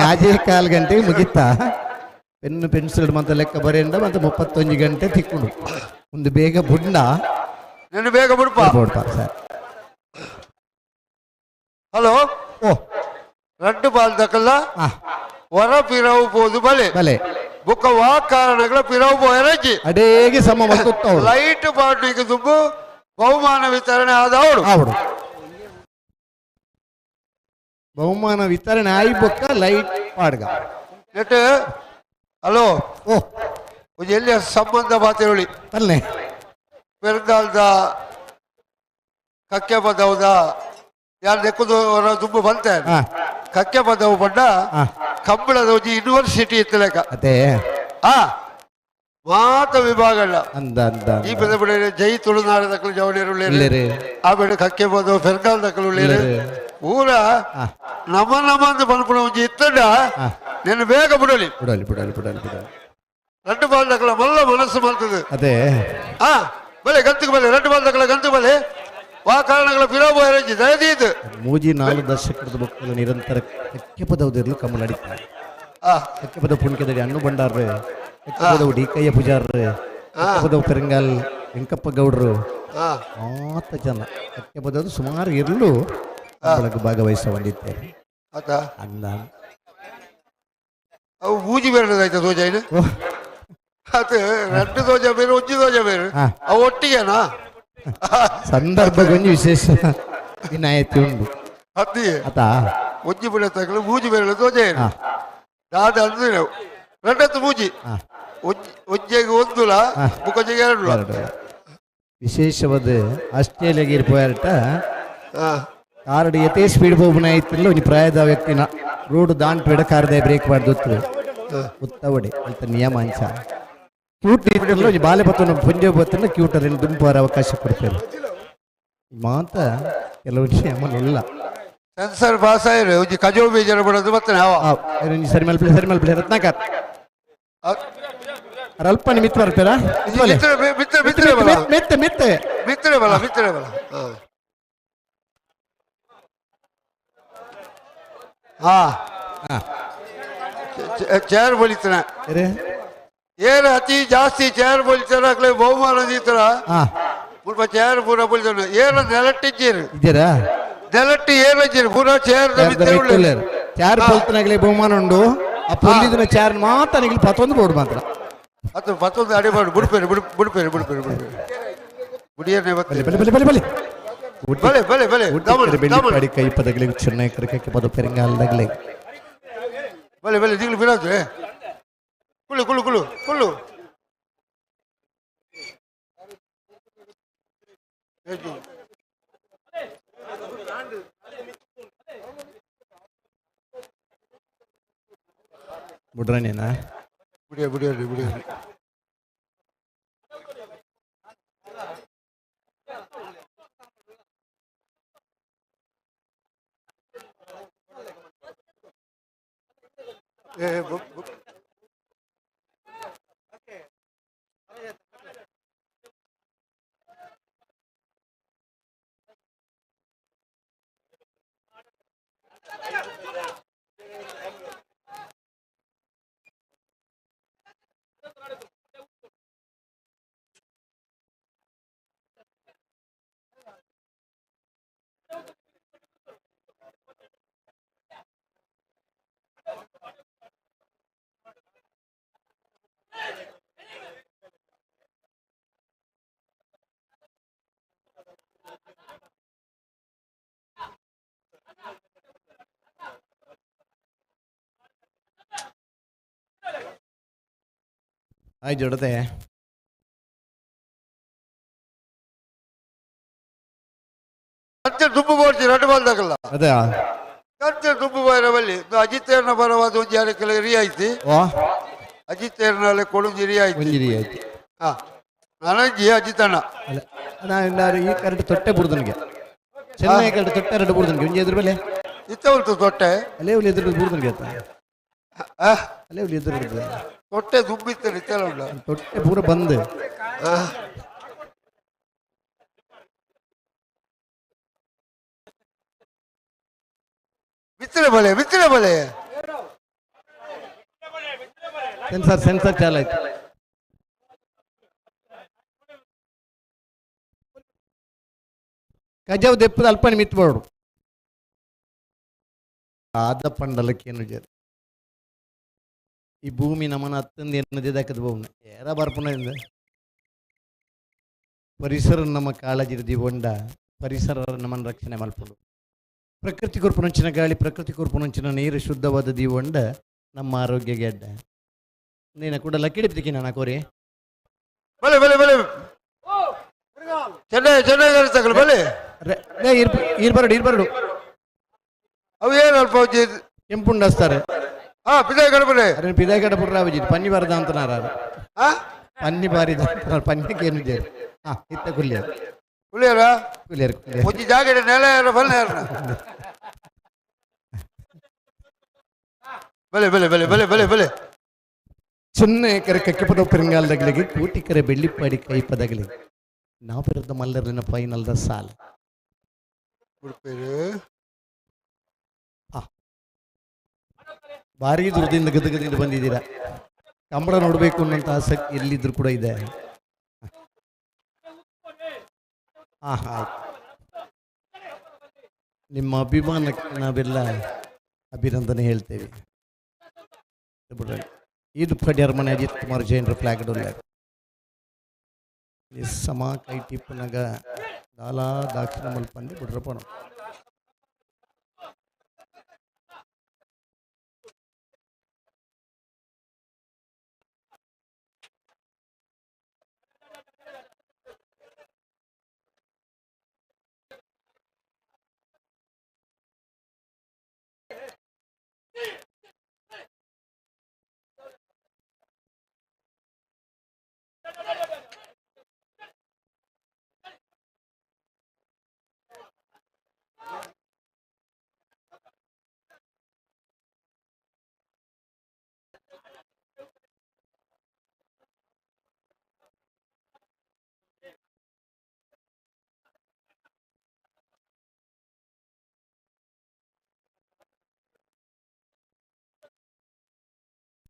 ಆಜೇ ಕಾಲು ಗಂಟೆಗೆ ಮುಗಿತಾ ಪೆನ್ನು ಪೆನ್ಸಿಲ್ ಮತ್ತೆ ಲೆಕ್ಕ ಬರೆಯಂಡ ಮತ್ತೆ 31 ಗಂಟೆ ತಿಕ್ಕೊಂಡು ಒಂದು ಬೇಗ ಬುಡ್ಡ ನೀನು ಬೇಗ ಬಿಡ್ಪ ಸರ್. ಹಲೋ ಓ ರಡ್ಡು ಬಾಲ್ ದಕಲ್ಲ ವರ ಪಿರವು ಬೋದು ಬಲೆ ಬಲೆ ಬುಕ್ಕ ವಾ ಕಾರಣಗಳ ಪಿರವು ಬೋಯರಜ್ಜಿ ಅಡೇಗೆ ಸಮ ಲೈಟ್ ಪಾರ್ಟಿಗೆ ದುಬ್ಬು ಬಹುಮಾನ ವಿತರಣೆ ಆದವಳು ಆವಡು ಬಹುಮಾನ ವಿತರಣೆ ಆಯಿ ಬೊಕ್ಕ ಲೈಟ್ ಪಾಡ್ಗ ನೆಟ್ ಹಲೋ ಓ ಎಲ್ಲಿ ಸಂಬಂಧ ಮಾತೇಳಿ ಅಲ್ಲೇ ಪೆರ್ಗಾಲ್ದ ಕಕ್ಕೆ ಬದೌದ ಯಾರು ನೆಕ್ಕುದು ದುಂಬು ಬಂತೆ ಕಕ್ಕೆ ಬದವು ಬಣ್ಣ ಕಂಬಳದ ಒಂಜಿ ಯೂನಿವರ್ಸಿಟಿ ಇತ್ತು ಲೆಕ್ಕ ಅದೇ ಮಾತ ವಿಭಾಗ ಅಂದ ಅಂದ ಈ ಪದ ಬಿಡ ಜೈ ತುಳುನಾಡ ದಕ್ಕಲು ಜವಳಿಯರು ಆಮೇಲೆ ಕಕ್ಕೆ ಬದವು ಪೆರ್ಗಾಲ್ ದಕ್ಕಲು ಊರ ನಮ್ಮ ನಮ್ಮ ಅಂತ ಬಂದ್ಕೊಂಡು ಒಂಜಿ ಇತ್ತಂಡ ನಿನ್ನ ಬೇಗ ಬಿಡಲಿ ಬಿಡಲಿ ಬಿಡಲಿ ಬಿಡಲಿ ಬಿಡಲಿ రెండు ಬಾಲ್ ದಕ್ಕಲ ಮಲ್ಲ ಮನಸ್ಸು ಮಾಡ್ತದೆ ಅದೇ ಬಲೆ ಗಂತಿಗೆ ಬಲೆ రెండు ಬಾಲ್ ದಕ್ಕಲ ಗಂತು ಬಲೆ ವಾ ಕಾರಣಗಳ ಪಿರೋಬ ದಯದೀತು ಮೂಜಿ 4 ದಶಕದ ಬೊಕ್ಕಲು ನಿರಂತರ ಕಕ್ಕೆಪದವುದಿರಲು ಕಮಲ ಅಡಿತಾರೆ. ಕಕ್ಕೆಪದ ಪುಣ್ಕೆದಡಿ ಅಣ್ಣು ಭಂಡಾರ್ರು ಕಕ್ಕೆಪದವು ಡಿ ಕಯ್ಯ ಪೂಜಾರ್ರು ಕಕ್ಕೆಪದವು ಪೆರಂಗಾಲ್ ವೆಂಕಪ್ಪ ಗೌಡರು ಮಾತ ಜನ ಕಕ್ಕೆಪದವು ಸುಮಾರು ಇರಲು ಒಳಗೆ ಭಾಗವಹಿಸ ಹೊಂದಿದ್ದೇವೆ. ಅಂದ ಅವು ಮೂಜಿ ಬೇರೆ ದೋಜ ಅದು రెండు ದೋಜ ಬೇರೆ ಒಂಜಿ ದೋಜ ಬೇರೆ ಅವು ಒಟ್ಟಿಗೆನಾ ಸಂದರ್ಭಗೊಂಜಿ ವಿಶೇಷ ವಿನಾಯಿತಿ ಉಂಡು ಅತ್ತಿ ಅತ ಒಂಜಿ ಬಿಡ ತಗಲು ಮೂಜಿ ಬೇರೆ ದೋಜ ಏನು ದಾದ ಅಂದ್ರೆ రెండತ್ತು ಮೂಜಿ ಒಂಜೆಗೆ ಒಂದುಲ ಬುಕ್ಕೊಂಜೆಗೆ ಎರಡು. ವಿಶೇಷವಾದ ಆಸ್ಟ್ರೇಲಿಯಾಗೆ ಇರ್ಪೋಯಾರಟ ಕಾರ್ ಯಥೇ ಸ್ಪೀಡ್ ಹೋಗ್ಬನ ಐತಿಲ್ಲ ಒಂಜಿ ಪ್ರಾಯದ ವ್ಯಕ್ತಿನ ರೋಡ್ ದಾಂಟ್ ಕಾರ್ದ ಬ್ರೇಕ್ ಮಾಡ್ದೊತ್ತು ಉತ್ತವಡೆ ಅಂತ ನಿಯಮ ಅಂಚ ಕ್ಯೂಟ್ ಇತ್ತಿಲ್ಲ ಒಂಜಿ ಬಾಲೆ ಬತ್ತನ ಪುಂಜೆ ಬತ್ತನ ಕ್ಯೂಟ್ ಅರೇನು ದುಂಪುವಾರ ಅವಕಾಶ ಕೊಡ್ತೇವೆ. ಮಾತ ಕೆಲವು ನಿಯಮలుಲ್ಲ. ಸೆನ್ಸರ್ ಪಾಸ್ ಆಯ್ರು ಒಂಜಿ ಕಜೋ ಬೇಜಾರ ಬಿಡೋದು ಮತ್ತೆ ನಾವ ಸರಿ ಮಲ್ಪಲೆ ಸರಿ ಮಲ್ಪಲೆ ರತ್ನಾಕರ್ ಅಲ್ಪ ನಿಮಿತ್ತ ಬರ್ತೀರಾ? ಮಿತ್ರ ಮಿತ್ರ ಬಲ ಮೆತ್ತೆ ಮೆತ್ತೆ ಮಿತ್ರ ಬಲ ಮಿತ್ರ ಬಲ. ಹಾ ಚೇರ್ ಬಲಿತನ ಏನು ಅತಿ ಜಾಸ್ತಿ ಚೇರ್ ಬಲಿತಾರ ಅಕ್ಲೆ ಬಹುಮಾನ ದೀತರ ಪೂರ್ವ ಚೇರ್ ಪೂರ ಬಲಿತಾನ ಏನ ನೆಲಟ್ಟಿದ್ದೀರಿ ಇದ್ದೀರಾ? ನೆಲಟ್ಟಿ ಏನಿದ್ದೀರಿ ಪೂರ ಚೇರ್ ಚಾರ್ ಬಲ್ತನಾಗಲೇ ಬಹುಮಾನ ಉಂಡು. ಆ ಪೊಲ್ಲಿದಿನ ಚಾರ್ ಮಾತ್ರ ಪತ್ತೊಂದು ಬೋರ್ಡ್ ಮಾತ್ರ ಅದು ಪತ್ತೊಂದು ಅಡಿ ಮಾಡಿ ಬಿಡ್ಪೇರಿ ಬಿಡ್ಪೇರಿ ಬಿಡ್ಪೇರಿ ಬಿಡ್ಪೇರಿ ಬಿಡಿಯನ್ನೇ ಬಲೆ ಬಲೆ ಬಲೆ ಬಲೆ ಬಲೆ ಬಲೆ ಬಲೆ ಬೆಳ್ಳಿಪಾಡಿ ಕೈ ಪದಗಳಿಗೆ ಚೆನ್ನೈ ಕರಕಕ್ಕೆ ಪದ ಪೆರಂಗಾಲದಾಗಲೇ ಬಲೆ ಬಲೆ ದಿಗ್ಲು ಬಿರಾಜು ಕುಳ್ಳು ಕುಳ್ಳು ಕುಳ್ಳು ಕುಳ್ಳು ಬಿಡ್ರನೇನಾ? ಬಿಡಿಯ ಬಿಡಿಯ ಬಿಡಿಯ ಆಯ್ ಜೊಡತೆ ಕಂತೆ ದುಂಬು ಬೋಡ್ತಿ ರಡ್ಡು ಬಾಲ್ದಾಗಲ್ಲ ಅದೇ ಕಂತೆ ದುಂಬು ಬಾಯಿರ ಬಲ್ಲಿ ಅಜಿತೇರ್ನ ಬರವಾದ ಒಂಜಿ ಯಾರಕ್ಕೆಲ್ಲ ರಿಯಾಯಿತಿ ಅಜಿತೇರ್ನಲ್ಲಿ ಕೊಡುಂಜಿ ರಿಯಾಯಿತಿ ಒಂಜಿ ರಿಯಾಯಿತಿ. ಹಾ ನನಂಜಿ ಅಜಿತಣ್ಣ ಅಲ್ಲ ನಾನು ಈ ಕರೆಂಟ್ ತೊಟ್ಟೆ ಬುಡ್ದು ನನಗೆ ಚೆನ್ನೈ ಕರೆಂಟ್ ತೊಟ್ಟೆ ಎರಡು ಬುಡ್ದು ನನಗೆ ಒಂಜಿ ಎದುರು ಬೆಲೆ ಇತ್ತ ಉಂಟು ತೊಟ್ಟೆ ಅಲ್ಲೇ ಒಲಿ ಎದುರು ಬುಡ್ದು ನನಗೆ ಆತ ಅಲ್ಲೇ ಒಲಿ ಎದುರು ಹಿಡ್ದು. ತೊಟ್ಟೆ ದುಂಬಿತ್ತು ಇತ್ತೆಲ್ಲ ಉಂಟು ತೊಟ್ಟೆ ಪೂರ ಬಂದ್ ಮಿತ್ರ ಬಲೆ ಮಿತ್ರ ಬಲೆ ಸೆನ್ಸರ್ ಸೆನ್ಸರ್ ಚಾಲ ಆಯ್ತು. ಕಜಾವ್ ದೆಪ್ಪದ ಅಲ್ಪ ನಿಮಿತ್ ಬೋಡು ಆದ ಪಂಡಲಕ್ಕೇನು ಜರ್ ಈ ಭೂಮಿ ನಮ್ಮನ ಅತ್ತಂದು ಎನ್ನದೇ ದಕ್ಕದ ಭೂಮಿ ಏರ ಬರ್ಪುನ ಇಂದ ಪರಿಸರ ನಮ್ಮ ಕಾಳಜಿ ದಿವೊಂಡ ಪರಿಸರ ನಮ್ಮನ್ನು ರಕ್ಷಣೆ ಮಲ್ಪುಂಡು. ಪ್ರಕೃತಿ ಕೊರ್ಪುನಂಚಿನ ಗಾಳಿ ಪ್ರಕೃತಿ ಕೊರ್ಪುನಂಚಿನ ನೀರು ಶುದ್ಧವಾದ ದೀವೊಂಡ ನಮ್ಮ ಆರೋಗ್ಯ ಗೆಡ್ಡ ನೀನ ಕೂಡ ಲಕ್ಕಿಡಿಪ್ತಿಕ್ಕಿ ನಾನು ಕೋರಿ ಬಲೆ ಬಲೆ ಬಲೆ ಚೆನ್ನೈ ಚೆನ್ನೈ ತಗಲು ಬಲೆ ಇರ್ಬರಡು ಇರ್ಬರಡು ಅವು ಏನು ಅಲ್ಪ ಕೆಂಪುಂಡಸ್ತಾರೆ. ಹಾ ಪಿದಾಯಿ ಗಡಬಡೆ ಅರೆ ಪಿದಾಯಿ ಗಡಬುಡ್ರ ಅವಜಿ ಪನ್ನಿ ಬಾರದ ಅಂತನಾರ ಹಾ ಪನ್ನಿ ಬಾರಿದ ಅಂತನಾರ ಪನ್ನಿಗೆ ಏನು ಜೇರು ಹಾ ಇತ್ತ ಕುಲ್ಲಿಯರ್ ಕುಲ್ಲಿಯರ ಕುಲ್ಲಿಯರ್ ಕುಲ್ಲಿಯರ್ ಒಂಜಿ ಜಾಗಡೆ ನೆಲ ಯಾರ ಬಲ್ಲೆ ಯಾರ ಬಲೆ ಬಲೆ ಬಲೆ ಬಲೆ ಬಲೆ ಬಲೆ ಚಿನ್ನ ಕರೆ ಕಕ್ಕೆಪದ ಪೆರಂಗಾಲದಗಲಿಗೆ ಕೂಟಿಕರೆ ಬೆಳ್ಳಿಪ್ಪಾಡಿ ಕೈಪದಗಲಿಗೆ ನಾವು ಬಿರುದ್ದ ಮಲ್ಲರಿನ ಫೈನಲ್ದ ಸಾಲ ಬಿಡ್ಪೇರು ಭಾರಿ ದೂರದಿಂದ ಗದಗದಿಂದ ಬಂದಿದ್ದೀರಾ. ಕಂಬಳ ನೋಡಬೇಕು ಅನ್ನೋಂಥ ಆಸಕ್ತಿ ಎಲ್ಲಿದ್ರು ಕೂಡ ಇದೆ. ಹಾ ಹಾ ನಿಮ್ಮ ಅಭಿಮಾನಕ್ಕೆ ನಾವೆಲ್ಲ ಅಭಿನಂದನೆ ಹೇಳ್ತೇವೆ. ಇದು ಫಡ್ಯಾರ್ ಮನೆ ಅಜಿತ್ ಕುಮಾರ್ ಜೈನರ ಫ್ಲಾಗ್ ಡೊಲ್ಲ ಸಮ ಕೈ ಟಿಪ್ಪನಾಗ ದಾಲಾ ದಾಕ್ಷಿಣ ಮಲ್ಪಂದಿ ಬಿಡ್ರಪಣ.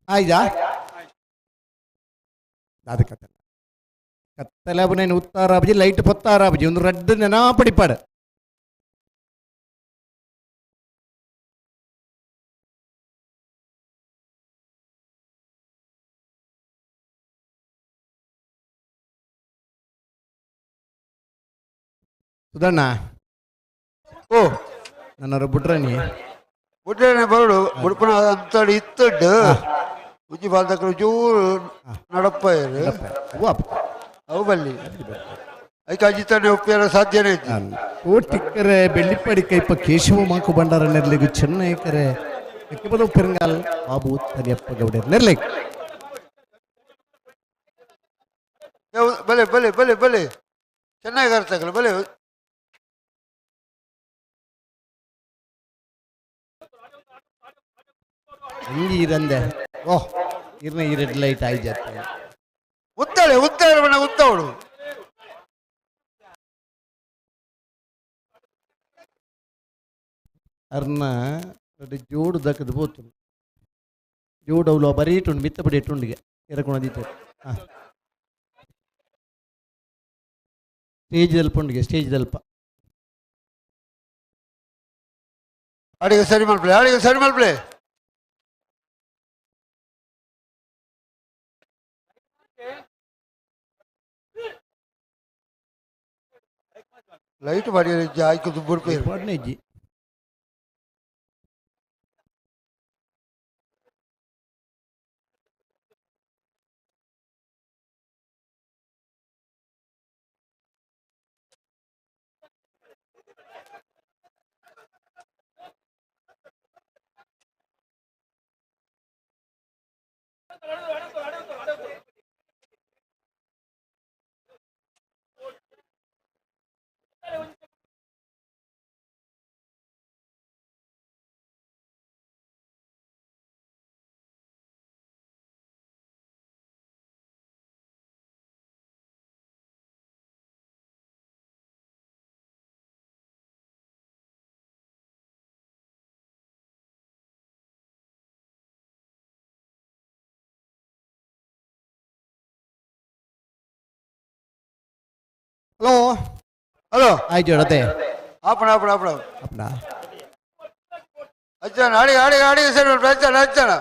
ಆಯ್ಜಾ ದಾದ ಕತ್ತಲ ಕತ್ತಲೆ ಬುನೇನು ಉತ್ತಾರಾಬಜಿ ಲೈಟ್ ಪೊತ್ತಾರಾಬಜಿ ಒಂದು ರಡ್ಡು ನೆನಪಡಿಪಾಡು ಸುಧಣ್ಣ ಓ ನನ್ನ ಬುಡ್ರನಿ ಬುಡ್ರನೆ ಬರಡು ಬುಡ್ಪನ ಅಂತಡಿ ಇತ್ತಡ್ಡು ಉಜ್ಜಿ ಬಾಲ್ದಕ್ಕಲು ಚೂರು ನಡಪ್ಪ ಅವು ಬಲ್ಲಿ ಐಕ ಅಜಿತಾನೆ ಒಪ್ಪಿಯರ ಸಾಧ್ಯನೇ ಇತ್ತು ಕೋಟಿಕ್ಕರೆ ಬೆಳ್ಳಿಪ್ಪಡಿ ಕೈಪ ಕೇಶವ ಮಾಕು ಭಂಡಾರ ನೆರ್ಲಿಗು ಚೆನ್ನೈಕರೆ ಕಕ್ಕೆಬದವು ಪೆರಂಗಾಲ್ ಬಾಬು ತನಿಯಪ್ಪ ಗೌಡರ್ ನೆರ್ಲಿಗ್ ಬಲೆ ಬಲೆ ಬಲೆ ಬಲೆ ಚೆನ್ನಾಗಿ ಅರ್ಥಾಗಲ್ಲ ಬಲೆ ಹಿಂಗಿ ಇರಂದೆ ಓಹ್ ಇರ್ನ ಈ ರೆಡ್ ಲೈಟ್ ಆಯ್ಜತ್ತೆ ಉತ್ತಾಳೆ ಉತ್ತಾಳೆ ಬಣ್ಣ ಉತ್ತವಳು ಅರ್ನ ರೆಡ್ ಜೋಡು ದಕ್ಕದ ಪೋತು ಜೋಡು ಅವಳು ಬರೀ ಇಟ್ಟುಂಡು ಮಿತ್ತ ಪಡಿ ಇಟ್ಟುಂಡಿಗೆ ಎರಕೊಣದಿತ್ತು ಹಾಂ ಸ್ಟೇಜ್ ದಲ್ಪ ಉಂಡಿಗೆ ಸ್ಟೇಜ್ ದಲ್ಪ ಅಡಿಗೆ ಸರಿ ಮಲ್ಪ್ಲೆ ಅಡಿಗೆ ಸರಿ ಮಲ್ಪ್ಲೆ ಲೈಟ್ ಮಾಡಿ ಆಯ್ತು ದುಬ್ಬು ಇಜ್ಜಿ ಹಲೋ ಹಲೋ ಆಯ್ತು ಅದೇ ಆಪಣ ಆಪಣ ಆಪಣ ಅಪ್ಪ ಅಜ್ಜನ ಅಡಿಗೆ ಅಡಿಗೆ ಅಡಿಗೆ ಸರಿ ಮಲ್ಪ್ಲೆ ಅಜ್ಜನ ಅಜ್ಜನ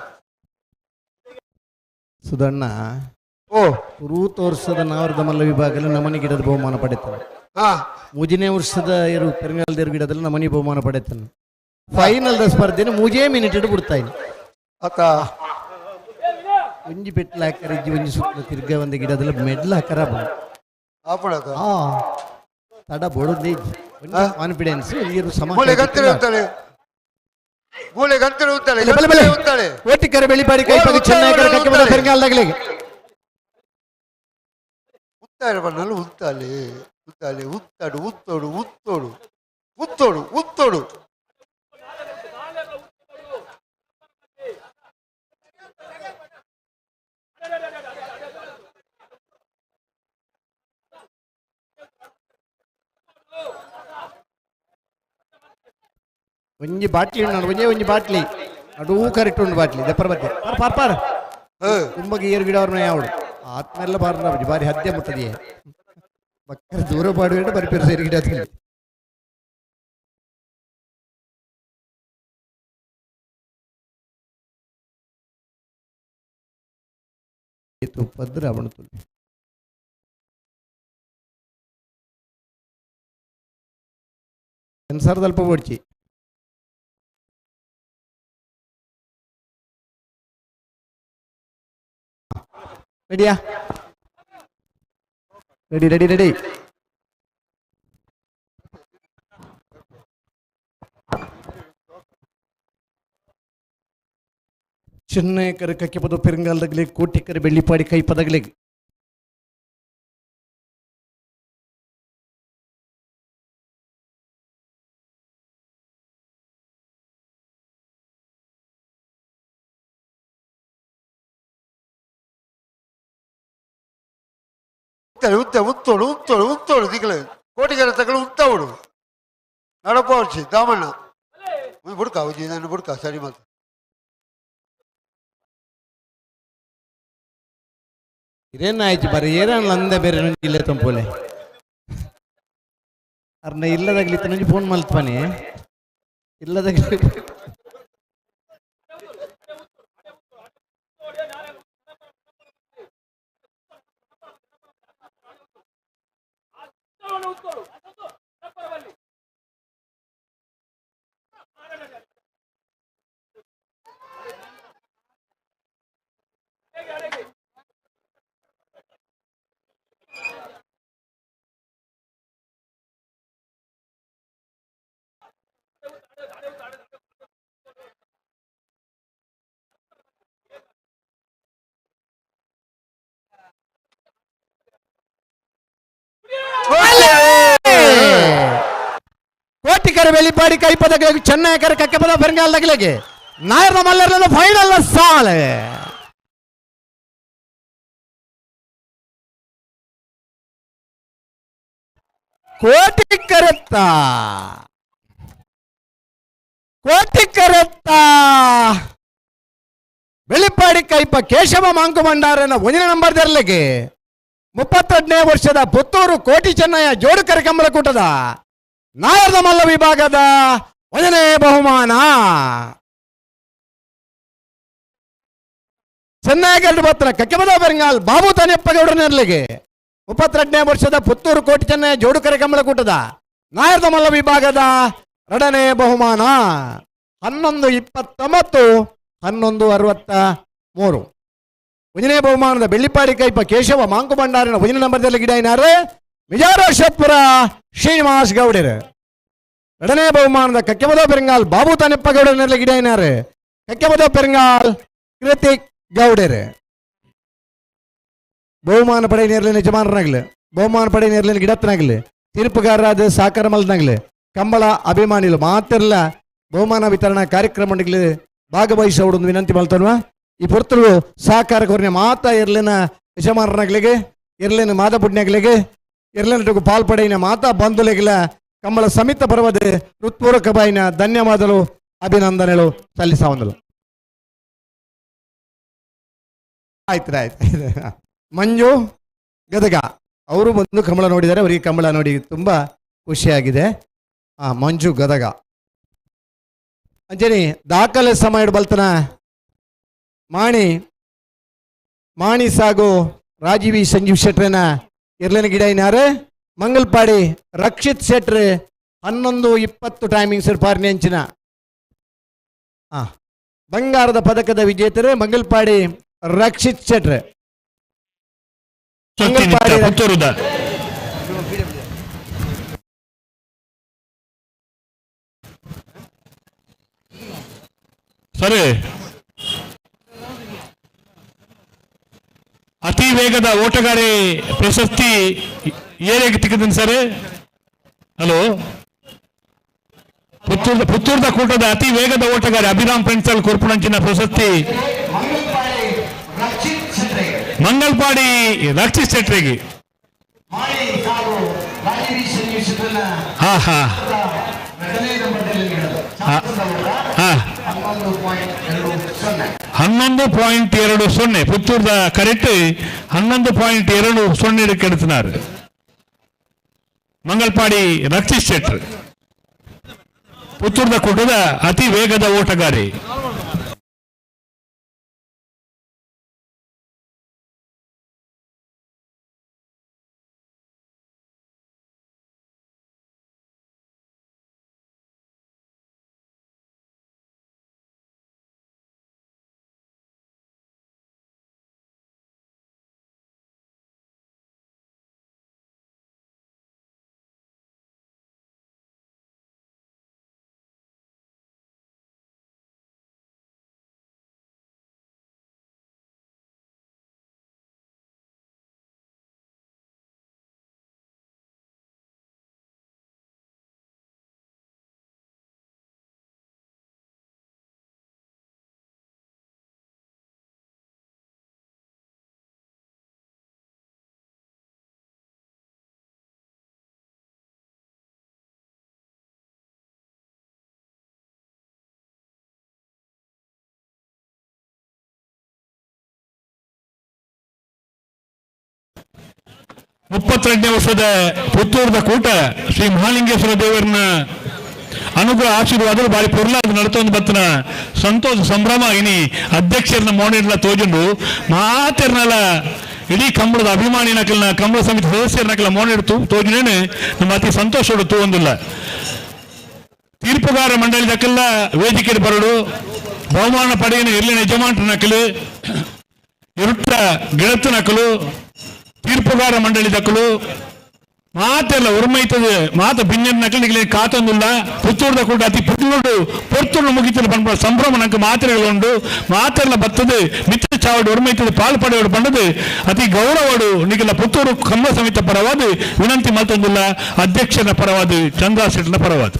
ಸುಧಣ್ಣ ಓ ಪುರೂತ ವರ್ಷದ ನಾವರದ ಮಲ್ಲ ವಿಭಾಗದಲ್ಲಿ ನಮನಿ ಗಿಡದ ಬಹುಮಾನ ಪಡೆತಾನೆ ಹಾ ಮೂಜನೇ ವರ್ಷದ ಇರು ಪೆರಂಗಾಲದ ಗಿಡದಲ್ಲಿ ನಮನಿ ಬಹುಮಾನ ಪಡೆತಾನೆ ಫೈನಲ್ the ಸ್ಪರ್ಧೆನ ಮೂಜೇ ಮಿನಿಟ್ ಇಟ್ಟು ಬಿಡ್ತಾಯಿನಿ ಅತ್ತ ಒಂಜಿ ಪೆಟ್ಲ ಹಾಕರ ಇಜ್ಜಿ ಒಂಜಿ ಸುತ್ತ ತಿರ್ಗ ಒಂದು ಗಿಡದಲ್ಲಿ ಮೆಡ್ಲ್ ಹಾಕರ ಆಪಣ ಹಾ ತಡ ಬೋಡೋದೇ ಕಾನ್ಫಿಡೆನ್ಸ್ ಸಮ ಮೂಲೆ ಗಂತಿರು ಉತ್ತಾಳೆ ಮೂಲೆ ಗಂತಿರು ಉತ್ತಾಳೆ ಬಲೆ ಬಲೆ ಉತ್ತಾಳೆ ಕೋಟಿಕರ ಬೆಳಿಪಾಡಿ ಕೈಪಾಗಿ ಚೆನ್ನೈಕರ ಕಕ್ಕೆ ಪೆರಂಗಾಲದಾಗಲಿಗೆ ಉತ್ತಾಳೆ ಬಣ್ಣಲ್ಲಿ ಉತ್ತಾಳೆ ಉತ್ತಾಳೆ ಉತ್ತಾಡು ಉತ್ತೋಡು ಉತ್ತೋಡು ಉತ್ತೋಡು ಉತ್ತೋಡು ಒಂಜಿ ಬಾಟ್ಲಿ ಉಂಡು ಒಂಜೇ ಒಂಜಿ ಬಾಟ್ಲಿ ನಡೂ ಕರೆಕ್ಟ್ ಉಂಡು ಬಾಟ್ಲಿ ದೆಪ್ಪರ ಬತ್ತೆ ಪಾರ್ ಪಾರ್ ಪಾರ್ ತುಂಬ ಗೇರ್ ಗಿಡ ಅವ್ರನ್ನ ಯಾವಡು ಆತ್ಮೆಲ್ಲ ಬಾರ ಬಾರಿ ಹದ್ದೆ ಮುಟ್ಟದಿಯೇ ಬಕ್ಕರ ದೂರ ಪಾಡುವೇಟ ಬರಿ ಸೇರಿ ಗಿಡ ಹತ್ತಿಲ್ಲ. ತುಪ್ಪದ್ರ ಅವನು ತುಳಿ ಸೆನ್ಸಾರ್ ದಲ್ಪ ಬೋಡ್ಚಿ ರೆಡಿಯಾ ರೆಡಿ ರೆಡಿ ರೆಡಿ ಚೆನ್ನೈಕರ ಕಕ್ಕೆಪದ ಪೆರಂಗಾಲದಗಲಿ ಕೋಟಿಕರ ಬೆಳ್ಳಿಪಾಡಿ ಕೈಪದಗಲಿ ಉತ್ತಾಳೆ ಉತ್ತ ಉತ್ತೋಡು ಉತ್ತೋಡು ಉತ್ತೋಡು ದಿಕ್ಕಲೆ ಕೋಟಿಗೆರೆ ತಗಲು ಉತ್ತವಡು ನಡಪವರ್ಚಿ ದಾಮಣ್ಣ ಬುಡ್ಕ ಉಜ್ಜಿ ನಾನು ಬುಡ್ಕ ಸರಿ ಮಾತು. ಇರೇನ ಆಯ್ತು ಬರೀ ಏರನ್ ಅಂದ ಬೇರೆ ನಂಜಿ ಇಲ್ಲೇ ತಂಪೋಲೆ ಅರ್ನ ಇಲ್ಲದಾಗ್ಲಿ ನಂಜಿ ಫೋನ್ ಮಲ್ತ್ಪಾನೆ ಇಲ್ಲದಾಗ್ಲಿ. ಕೋಟಿಕರ ಬೆಳಿಪಾಡಿ ಕೈಪದಗಳಿಗೆ ಚೆನ್ನೈಕರ ಕಕ್ಕಪದ ಬೆಂಗಾಲ್ದಗಳಿಗೆ ನಾಯರ್ನ ಮಲ್ಲರ್ನ ಫೈನಲ್ ಸಾಲೆ. ಕೋಟಿ ಕರೆತ್ತ, ಕೋಟಿ ಕರೆತ್ತ ಬೆಳಿಪಾಡಿ ಕೈಪ ಕೇಶವ ಮಾಂಕು ಭಂಡಾರನ ಒಂದನೇ ನಂಬರ್ ದರ್ಲಿಗೆ 32ನೇ ವರ್ಷದ ಪುತ್ತೂರು ಕೋಟಿ ಚೆನ್ನಯ್ಯ ಜೋಡುಕರ ಕಂಬಳಕೂಟದ ನಾಯರ್ದ ಮಲ್ಲ ವಿಭಾಗದ ಒಂದನೇ ಬಹುಮಾನ. ಚೆನ್ನೈಗರಡು ಪತ್ರ ಕಕ್ಕೆಬದ ಬೆಂಗಾಲ್ ಬಾಬು ತಾನೆಪ್ಪಗೌಡರ ನೆರಳಿಗೆ 32ನೇ ವರ್ಷದ ಪುತ್ತೂರು ಕೋಟಿ ಚೆನ್ನಯ್ಯ ಜೋಡುಕರೆ ಕಂಬಳಕೂಟದ ನಾಯರ್ದ ಮಲ್ಲ ವಿಭಾಗದ ಎರಡನೇ ಬಹುಮಾನ. 11:29, 11:63. ಒಂದನೇ ಬಹುಮಾನದ ಬೆಳ್ಳಿಪಾಡಿ ಕೈಪ ಕೇಶವ ಮಾಂಕು ಭಂಡಾರಿನ ಒಂದನೇ ನಂಬರ್ದಲ್ಲಿ ಗಿಡ ಮಿಜಾರ ಶತ್ಪುರ ಶ್ರೀನಿವಾಸ್ ಗೌಡರು. ಎರಡನೇ ಬಹುಮಾನದ ಕಕ್ಕೆಬದ ಪೆರಂಗಾಲ್ ಬಾಬು ತಾನೆಪ್ಪಗೌಡರನ್ನೆಲ್ಲ ಗಿಡ ಕಕ್ಕೆಬದ ಪೆರಂಗಾಲ್ ಕೃತಿಕ್ ಗೌಡರು. ಬಹುಮಾನ ಪಡೆಯ ನೇರ್ಲಿನ ಯಜಮಾನರಾಗಲಿ, ಬಹುಮಾನ ಪಡೆಯ ನೇರ್ಲಿನ ಗಿಡತ್ತನಾಗಲಿ, ತೀರ್ಪುಗಾರರಾದ ಸಾಕಾರ ಮಲ್ದನಾಗಲಿ, ಕಂಬಳ ಅಭಿಮಾನಿಲು ಮಾತಿರಲ್ಲ ಬಹುಮಾನ ವಿತರಣಾ ಕಾರ್ಯಕ್ರಮ ಭಾಗವಹಿಸೋಡು ವಿನಂತಿ ಮಾಡ್ತಾನುವ. ಈ ಪೊರ್ತಲು ಸಹಕಾರ ಕೊರನೆ ಮಾತಾ ಇರ್ಲಿನ ಯಜಮಾನರಾಗ್ಲಿಗೆ, ಇರ್ಲಿನ ಮಾದಪುಡ್ನಾಗ್ಲಿಗೆ, ಇರ್ಲಿನ ಪಾಲ್ಪಡೆಯಿನ ಮಾತಾ ಬಂಧುಲಿಗಿಲ ಕಂಬಳ ಸಮಿತ ಪರ್ವದ ಹೃತ್ಪೂರ್ವಕ ಬಾಯಿನ ಧನ್ಯವಾದಗಳು ಅಭಿನಂದನೆಗಳು ಸಲ್ಲಿಸವಂದಲು. ಆಯ್ತು ಆಯ್ತು. ಮಂಜು ಗದಗ ಅವರು ಬಂದು ಕಂಬಳ ನೋಡಿದ್ದಾರೆ, ಅವರಿಗೆ ಕಂಬಳ ನೋಡಿ ತುಂಬ ಖುಷಿಯಾಗಿದೆ. ಮಂಜು ಗದಗ. ಅಂಜನಿ ದಾಖಲೆ ಸಮಯ ಬಲ್ತನ ಮಾಣಿ ಮಾಣಿ ಸಾಗು ರಾಜೀವಿ ಸಂಜೀವ್ ಶೆಟ್ರನ ಇರ್ಲಿನ ಗಿಡ ಇನ್ನಾರು ಮಂಗಲ್ಪಾಡಿ ರಕ್ಷಿತ್ ಶೆಟ್ರ್ 11:20 ಟೈಮಿಂಗ್ಸ್ ಪಾರ್ನಿ ಅಂಚಿನ. ಬಂಗಾರದ ಪದಕದ ವಿಜೇತರು ಮಂಗಲ್ಪಾಡಿ ರಕ್ಷಿತ್ ಶೆಟ್ರ್. ಮಂಗಲ್ಪಾಡಿ ಸರಿ, ಅತಿ ವೇಗದ ಓಟಗಾರಿ ಪ್ರಶಸ್ತಿ ಏರಿಗೆ ತಿಕ್ಕಿದ್ದೀನಿ ಸರ್. ಹಲೋ, ಪುತ್ತೂರ್ದ ಕೂಟದ ಅತಿ ವೇಗದ ಓಟಗಾರಿ ಅಭಿರಾಮ್ ಫ್ರೆಂಡ್ಸಲ್ ಕೊರ್ಪುಣಂಚಿನ ಪ್ರಶಸ್ತಿ ಮಂಗಲ್ಪಾಡಿ ರಕ್ಷಿತ್ ಶೆಟ್ರಿಗೆ. ಹಾ ಹಾ ಹಾ 11.20 ಪುತ್ತೂರ್ದ ಕರೆಕ್ಟ್ 11.20 ಕೆಡುತ್ತಿದ್ದಾರೆ ಮಂಗಲ್ಪಾಡಿ ರಕ್ಷಿತ್ ಶೆಟ್ರ್, ಪುತ್ತೂರ್ದ ಕೂಟದ ಅತಿ ವೇಗದ ಓಟಗಾರಿ. 32ನೇ ವರ್ಷದ ಪುತ್ತೂರದ ಕೂಟ ಶ್ರೀ ಮಹಾಲಿಂಗೇಶ್ವರ ದೇವರನ್ನ ಅನುಗ್ರಹ ಆಶೀರ್ವಾದ ಬಾರಿ ಪೊರ್ಲಾದ ನಡತೊಂದು ಬತ್ತನ ಸಂತೋಷ ಸಂಭ್ರಮ ಇನಿ ಅಧ್ಯಕ್ಷರನ್ನ ಮೋನಿಡ್ಲ ತೋಜುಂಡು ಮಾತೆರ್ನಲ ಇಡೀ ಕಂಬಳದ ಅಭಿಮಾನಿ ನಕಲ್ನ ಕಂಬಳ ಸಮಿತಿ ಸದಸ್ಯರ ನಕಲ ಮೋನಿಡ್ ತೋಜುನೇನೆ ನಮ್ಮ ಅತಿ ಸಂತೋಷ ತೂವೊಂದಿಲ್ಲ. ತೀರ್ಪುಗಾರ ಮಂಡಳಿ ದಕ್ಕಲ್ಲ ವೇದಿಕೆ ಬರಡು ಬಹುಮಾನ ಪಡೆಯನ ಇರ್ಲಿನ ಯಜಮಾನ್ರ ನಕಲು ಇರುತ್ತ ಗಿಳತ್ತು ನಕಲು ತೀರ್ಪುಗಾರ ಮಂಡಳಿ ದಕ್ಕಲು ಮಾತೆಲ್ಲ ಉರ್ಮೈತದೆ ಮಾತ ಬಿಂಜನ್ ನಕಲಿಗೆ ಕಾತೊಂದಿಲ್ಲ. ಪುತ್ತೂರ್ದ ಕೂಡ ಅತಿ ಪುತ್ತೂರು ಪೊರ್ತುಡು ಮುಗಿತದೆ ಪನ್ಪ ಸಂಭ್ರಮ ನಂಗೆ ಮಾತ್ರೆಗಳು ಮಾತೆಲ್ಲ ಬರ್ತದೆ ಮಿತ್ರ ಚಾವಡಿ ಉರ್ಮೈತದೆ ಪಾಲು ಪಡೆಯೋಡು ಬಂದದು ಅತಿ ಗೌರವಡು ನಿಗಲ ಪುತ್ತೂರು ಕಂಬ ಸಮಿತ ಪರವಾದ ವಿನಂತಿ ಮಲ್ತೊಂದಿಲ್ಲ. ಅಧ್ಯಕ್ಷನ ಪರವಾದ ಚಂದ್ರ ಶೆಟ್ಟನ ಪರವಾದ.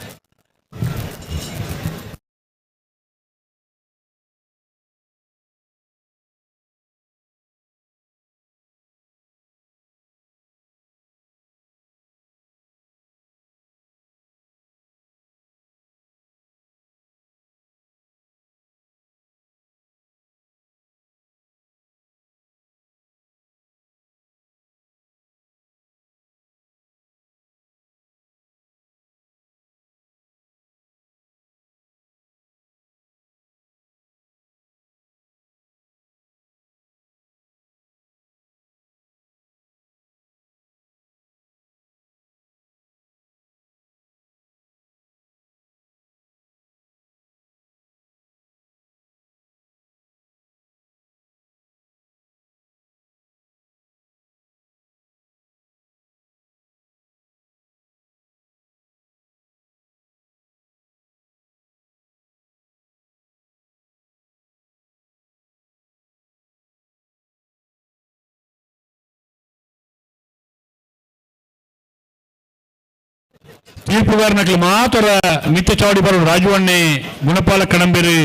ತೀರ್ಪುಗಾರನಕ್ಲಿ ಮಾತ್ರ ಮಿತ್ತ ಚಾವಡಿ ಬರೋ ರಾಜುವಣ್ಣಿ, ಗುಣಪಾಲ ಕಣಂಬೇರಿ,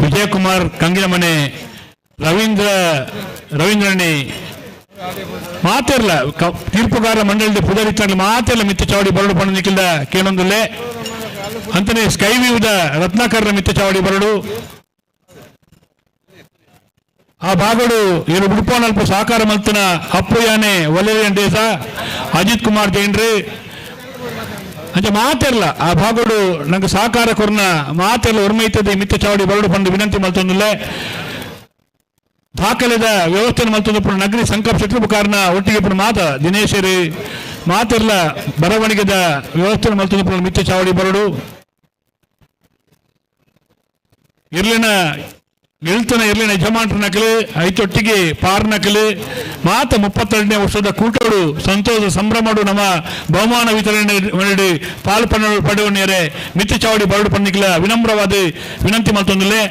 ವಿಜಯಕುಮಾರ್ ಕಂಗಿನಮನೆ, ರವೀಂದ್ರಣ್ಣಿ ಮಾತಿರ್ಲ ತೀರ್ಪುಗಾರ ಮಂಡಳಿದ ಪುದರಿತ್ತಾಗ್ಲಿ ಮಾತಿರ್ಲ ಮಿತ್ತ ಚಾವಡಿ ಬರಡು ಪಂಡ ನಿಖಿಲ್ದ ಕೇಳೊಂದುಲ್ಲೆ. ಅಂತನೇ ಸ್ಕೈ ವ್ಯೂದ ರತ್ನಾಕರ್ನ ಮಿತ್ತ ಚಾವಡಿ ಬರಡು. ಆ ಭಾಗಡು ಏನು ಉಡುಪೋನಲ್ಪ ಸಹಕಾರ ಮಲ್ತನ ಅಪ್ಪು ಯಾನೆ ವಲೇರಿಯನ್ ದೇಸ ಅಜಿತ್ ಕುಮಾರ್ ಜೈನ್ರಿ ಅಂಚೆ ಮಾತಿರ್ಲ ಆ ಭಾಗಡು ನಂಗೆ ಸಹಕಾರ ಕೊರ್ನ ಮಾತೆಲ್ಲ ಉರ್ಮೈತದೆ ಮಿತ್ತ ಚಾವಡಿ ಬರಡು ಪಂಡು ವಿನಂತಿ ಮಲ್ತೊಂದುಲ್ಲೆ. ದಾಖಲೆದ ವ್ಯವಸ್ಥೆ ಮಲ್ತೊಂದು ಪುಣ ನಗರಿ ಸಂಕಲ್ಪ ಶೆಟ್ರು ಒಟ್ಟಿಗೆ ಪುಣ ಮಾತ ದಿನೇಶರಿ ಮಾತಿರ್ಲ ಬರವಣಿಗೆದ ವ್ಯವಸ್ಥೆ ಮಲ್ತೊಂದು ಪುಣ ಮಿತ್ತ ಚಾವಡಿ ಬರಡು. ಇರ್ಲಿನ ಗೆಲ್ತನ ಇರ್ಲಿನ ಯಜಮಾನ್ರ ನಕಲು ಐತೊಟ್ಟಿಗೆ ಪಾರ್ ನಕಲು ಮಾತ 32ನೇ ವರ್ಷದ ಕೂಟೋಡು ಸಂತೋಷ ಸಂಭ್ರಮಡು ನಮ್ಮ ಬಹುಮಾನ ವಿತರಣೆ ಮಾಡಿ ಪಾಲು ಪಡೆಯುವ ಮಿತ್ತ ಚಾವಡಿ ಬರಡು ಪನ್ನಿಕ್ಲ ವಿನಮ್ರವಾದ ವಿನಂತಿ ಮಲ್ತೊಂದುಲ್ಲೆ.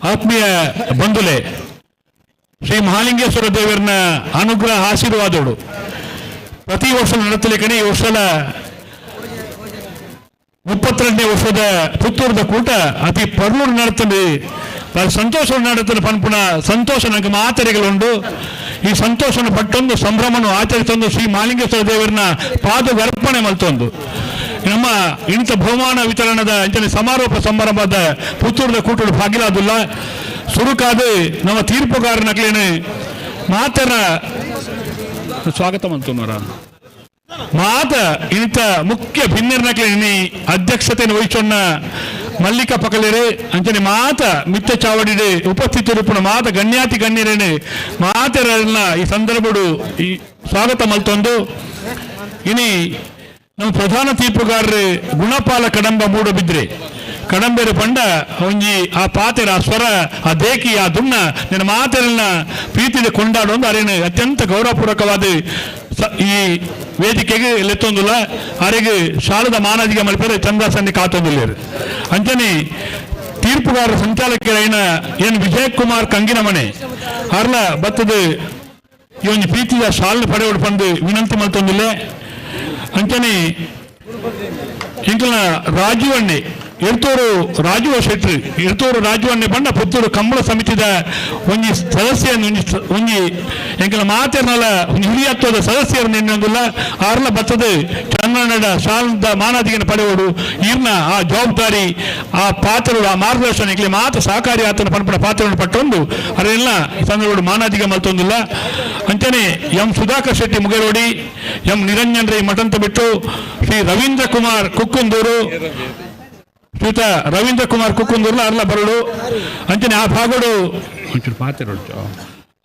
ಆತ್ಮೀಯ ಬಂಧುಲೆ, ಶ್ರೀ ಮಹಾಲಿಂಗೇಶ್ವರ ದೇವರನ ಅನುಗ್ರಹ ಆಶೀರ್ವಾದಗಳು ಪ್ರತಿ ವರ್ಷ ನಡೆತಲಿಕ್ಕನೆ ಈ ವರ್ಷದ 32ನೇ ವರ್ಷದ ಪುತ್ತೂರದ ಕೂಟ ಅತಿ ಪರ್ಲೂರು ನಡತದೆ, ಸಂತೋಷ ನಡತದೆ ಪನ್ಪುನ ಸಂತೋಷ ನನಗೆ ಮಾತರೆಗಳುಂಟು. ಈ ಸಂತೋಷನ ಪಟ್ಟೊಂದು ಸಂಭ್ರಮನು ಆಚರಿಸೊಂದು ಶ್ರೀ ಮಹಾಲಿಂಗೇಶ್ವರ ದೇವರನ್ನ ಪಾದ ಅರ್ಪಣೆ ಮಲ್ತೊಂದು ನಮ್ಮ ಇಂಥ ಬಹುಮಾನ ವಿತರಣದ ಅಂಚನೆ ಸಮಾರೋಪ ಸಮಾರಂಭದ ಪುತ್ತೂರದ ಕೂಟದ ಭಾಗಿಲಾದುಲ್ಲ. ಸುರುಕಾದ ನಮ್ಮ ತೀರ್ಪುಗಾರನಕ್ಲೇನೆ ಮಾತರ ಸ್ವಾಗತ ಮಂತುಮರ ಮಾತ ಇಂಥ ಮುಖ್ಯ ಭಿನ್ನರ್ನಕ್ಲೇನಿ ಅಧ್ಯಕ್ಷತೆಯನ್ನು ವಹಿಸೊನ್ನ ಮಲ್ಲಿಕ ಪಕಲೇರೆ ಅಂಚನೆ ಮಾತ ಮಿತ್ತ ಚಾವಡಿಡೆ ಉಪಸ್ಥಿತರುಪುನ ಮಾತ ಗಣ್ಯಾತಿ ಗಣ್ಯರೇನೆ ಮಾತರನ್ನ ಈ ಸಂದರ್ಭಡು ಈ ಸ್ವಾಗತ ಮಲ್ತೊಂದು. ಇನಿ ನಮ್ಮ ಪ್ರಧಾನ ತೀರ್ಪುಗಾರರು ಗುಣಪಾಲ ಕಡಂಬ ಮೂಡಬಿದ್ರೆ ಕಡಂಬೇರು ಪಂಡ ಒಂಜಿ ಆ ಪಾತೆರ ಆ ಸ್ವರ ಆ ದೇಕಿ ಆ ದುಣ್ಣ ನಿನ್ನ ಮಾತೆರನ್ನ ಪ್ರೀತಿದ ಕೊಂಡಾಡೊಂದು ಅರೇನು ಅತ್ಯಂತ ಗೌರವಪೂರ್ವಕವಾದ ಈ ವೇದಿಕೆಗೆ ಲೆತ್ತೊಂದುಲ್ಲ. ಅರೆಗೆ ಶಾಲದ ಮಾನದಿಗೆ ಮಲ್ಪರೆ ಚಂದ್ರಸನ್ನಿ ಕಾತೊಂದುಲ್ಲೇರು. ಅಂಚನೆ ತೀರ್ಪುಗಾರರ ಸಂಚಾಲಕರೈನ ಎನ್ ವಿಜಯ್ ಕುಮಾರ್ ಕಂಗಿನ ಮನೆ ಅರ್ಲ ಬತ್ತದ ಈ ಒಂಜಿ ಪ್ರೀತಿದ ಶಾಲ ಪಡೆಯೋಡು ಪಂದು ವಿನಂತಿ ಮಲ್ತೊಂದುಲ್ಲೆ. ಅಂಚನೆ ಇಂಕಲ್ನ ರಾಜೀವಣ್ಣೆ ಎರ್ತೂರು ರಾಜುವ ಶೆಟ್ರು ಎರ್ತೂರು ರಾಜುವಣ್ಣೆ ಬಂಡ ಪುತ್ತೂರು ಕಂಬಳ ಸಮಿತಿದ ಒಂಜಿ ಸದಸ್ಯ ಒಂಜಿ ಎಂಕಲ ಮಾತೆರ್ನಲ ಒಂಜಿ ಹಿರಿಯತ್ವದ ಸದಸ್ಯರು ನಿನ್ನೊಂದುಲ್ಲ ಆರ್ಲ ಬತ್ತದ ಚಂದ್ರನಡ ಶಾಲದ ಮಾನಾದಿಗೆನ ಪಡೆಯೋಡು ಈರ್ನ ಆ ಜವಾಬ್ದಾರಿ ಆ ಪಾತ್ರರು ಆ ಮಾರ್ಗದರ್ಶನ ಎಂಕಲೆ ಮಾತ ಸಹಕಾರಿ ಆತನ ಪನ್ಪುನ ಪಾತ್ರವನ್ನು ಪಟ್ಟೊಂದು ಅದೆಲ್ಲ ಈ ಸಂದರ್ಭ ಮಾನಾದಿಗೆ ಮಲ್ತೊಂದಿಲ್ಲ. ಅಂಚನೆ ಎಂ ಸುಧಾಕರ್ ಶೆಟ್ಟಿ ಮುಗೇರೋಡಿ, ಎಂ ನಿರಂಜನ್ ರೈ ಮಠಂತ ಬಿಟ್ಟು, ಶ್ರೀ ರವೀಂದ್ರ ಕುಮಾರ್ ಕುಕ್ಕುಂದೂರು, ಶ್ರೀತ ರವೀಂದ್ರ ಕುಮಾರ್ ಕುಕ್ಕುಂದೂರ್ಲ ಅರ್ಲ ಬರಡು. ಅಂಚನೆ ಆ ಭಾಗಡು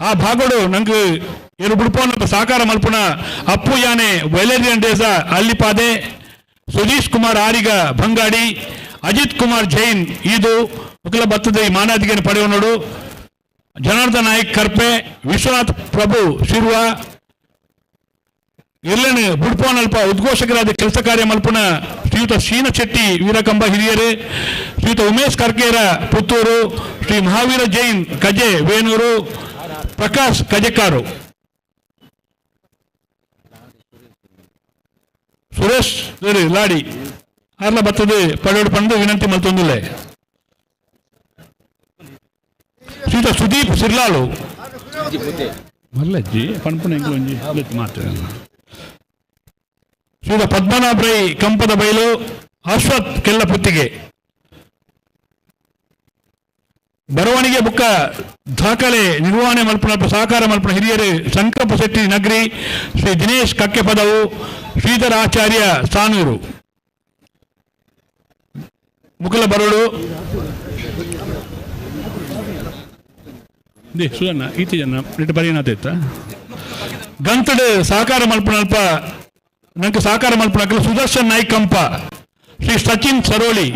ಆ ಭಾಗಡು ನಂಗೆ ಏನು ಬುಡ್ಪೋನ ಸಹಕಾರ ಮಲ್ಪುನ ಅಪ್ಪು ಯಾನೆ ವೈಲೇರಿಯನ್ ಡೇಸ ಅಲ್ಲಿಪಾದೆ, ಸುಧೀಶ್ ಕುಮಾರ್ ಆರಿಗ ಬಂಗಾಡಿ, ಅಜಿತ್ ಕುಮಾರ್ ಜೈನ್ ಇದು ಮುಕಲ ಬತ್ತದ ಈ ಮಾನಾದಿಗೆಯನ್ನು ಪಡೆಯುವನೋಡು, ಜನಾರ್ದನ್ ನಾಯ್ಕ್ ಕರ್ಪೆ, ವಿಶ್ವನಾಥ್ ಪ್ರಭು ಶಿರ್ವ, ಎಲ್ಲನು ಬುಡ್ಪೋನಲ್ಪ ಉದ್ಘೋಷಕರಾದ ಕೆಲಸ ಕಾರ್ಯ ಮಲ್ಪುನ ಶ್ರೀಯುತ ಶೀನ ಶೆಟ್ಟಿ ವೀರಕಂಬ ಹಿರಿಯರೇ, ಶ್ರೀಯುತ ಉಮೇಶ್ ಕರ್ಕೇರ ಪುತ್ತೂರು, ಶ್ರೀ ಮಹಾವೀರ ಜೈನ್ ಕಜೆ ವೇಣೂರು, ಪ್ರಕಾಶ್ ಕಜೆಕಾರು, ಸುರೇಶ್ ಲಾಡಿ ಅರ್ಲ ಬತ್ತದ ಪಡೆಯೋಡು ಪಂಡು ವಿನಂತಿ ಮಲ್ತೊಂದುಲ್ಲೆ. ಶ್ರೀಯುತ ಸುದೀಪ್ ಸಿರ್ಲಾಲು ಮಲ್ಲಜ್ಜಿ ಪನ್ಪುನ ಎಂಕ್ಲೊಂಜಿ ಮಾತು, ಶ್ರೀಯುತ ಪದ್ಮನಾಭ ರೈ ಕಂಪದ ಬೈಲು, ಅಶ್ವಥ್ ಕೆಲ್ಲಪುತ್ತಿಗೆ. ಬರವಣಿಗೆ ಬುಕ್ಕ ದಾಖಲೆ ನಿರ್ವಹಣೆ ಮಲ್ಪುನ ಸಹಕಾರ ಮಲ್ಪುನ ಹಿರಿಯರು ಸಂಕಪ್ಪ ಶೆಟ್ಟಿ ನಗರಿ, ಶ್ರೀ ದಿನೇಶ್ ಕಕ್ಕೆಪದವು, ಶ್ರೀಧರ ಆಚಾರ್ಯ ಸಾನೂರು ಮುಕುಲ ಬರಡು. ಸುಧಣ್ಣ ಈತಿ ಜನ ಇಟ್ಟು ಬರೀನಾತ ಗಂತಡು ಸಹಕಾರ ಮಲ್ಪುನಲ್ಪ ನಂಗೆ ಸಹಕಾರ ಮಲ್ಪುನಕಲು ಸುದರ್ಶನ್ ನಾಯ್ಕ್ ಕಂಪ, ಶ್ರೀ ಸಚಿನ್ ಸರೋಳಿ,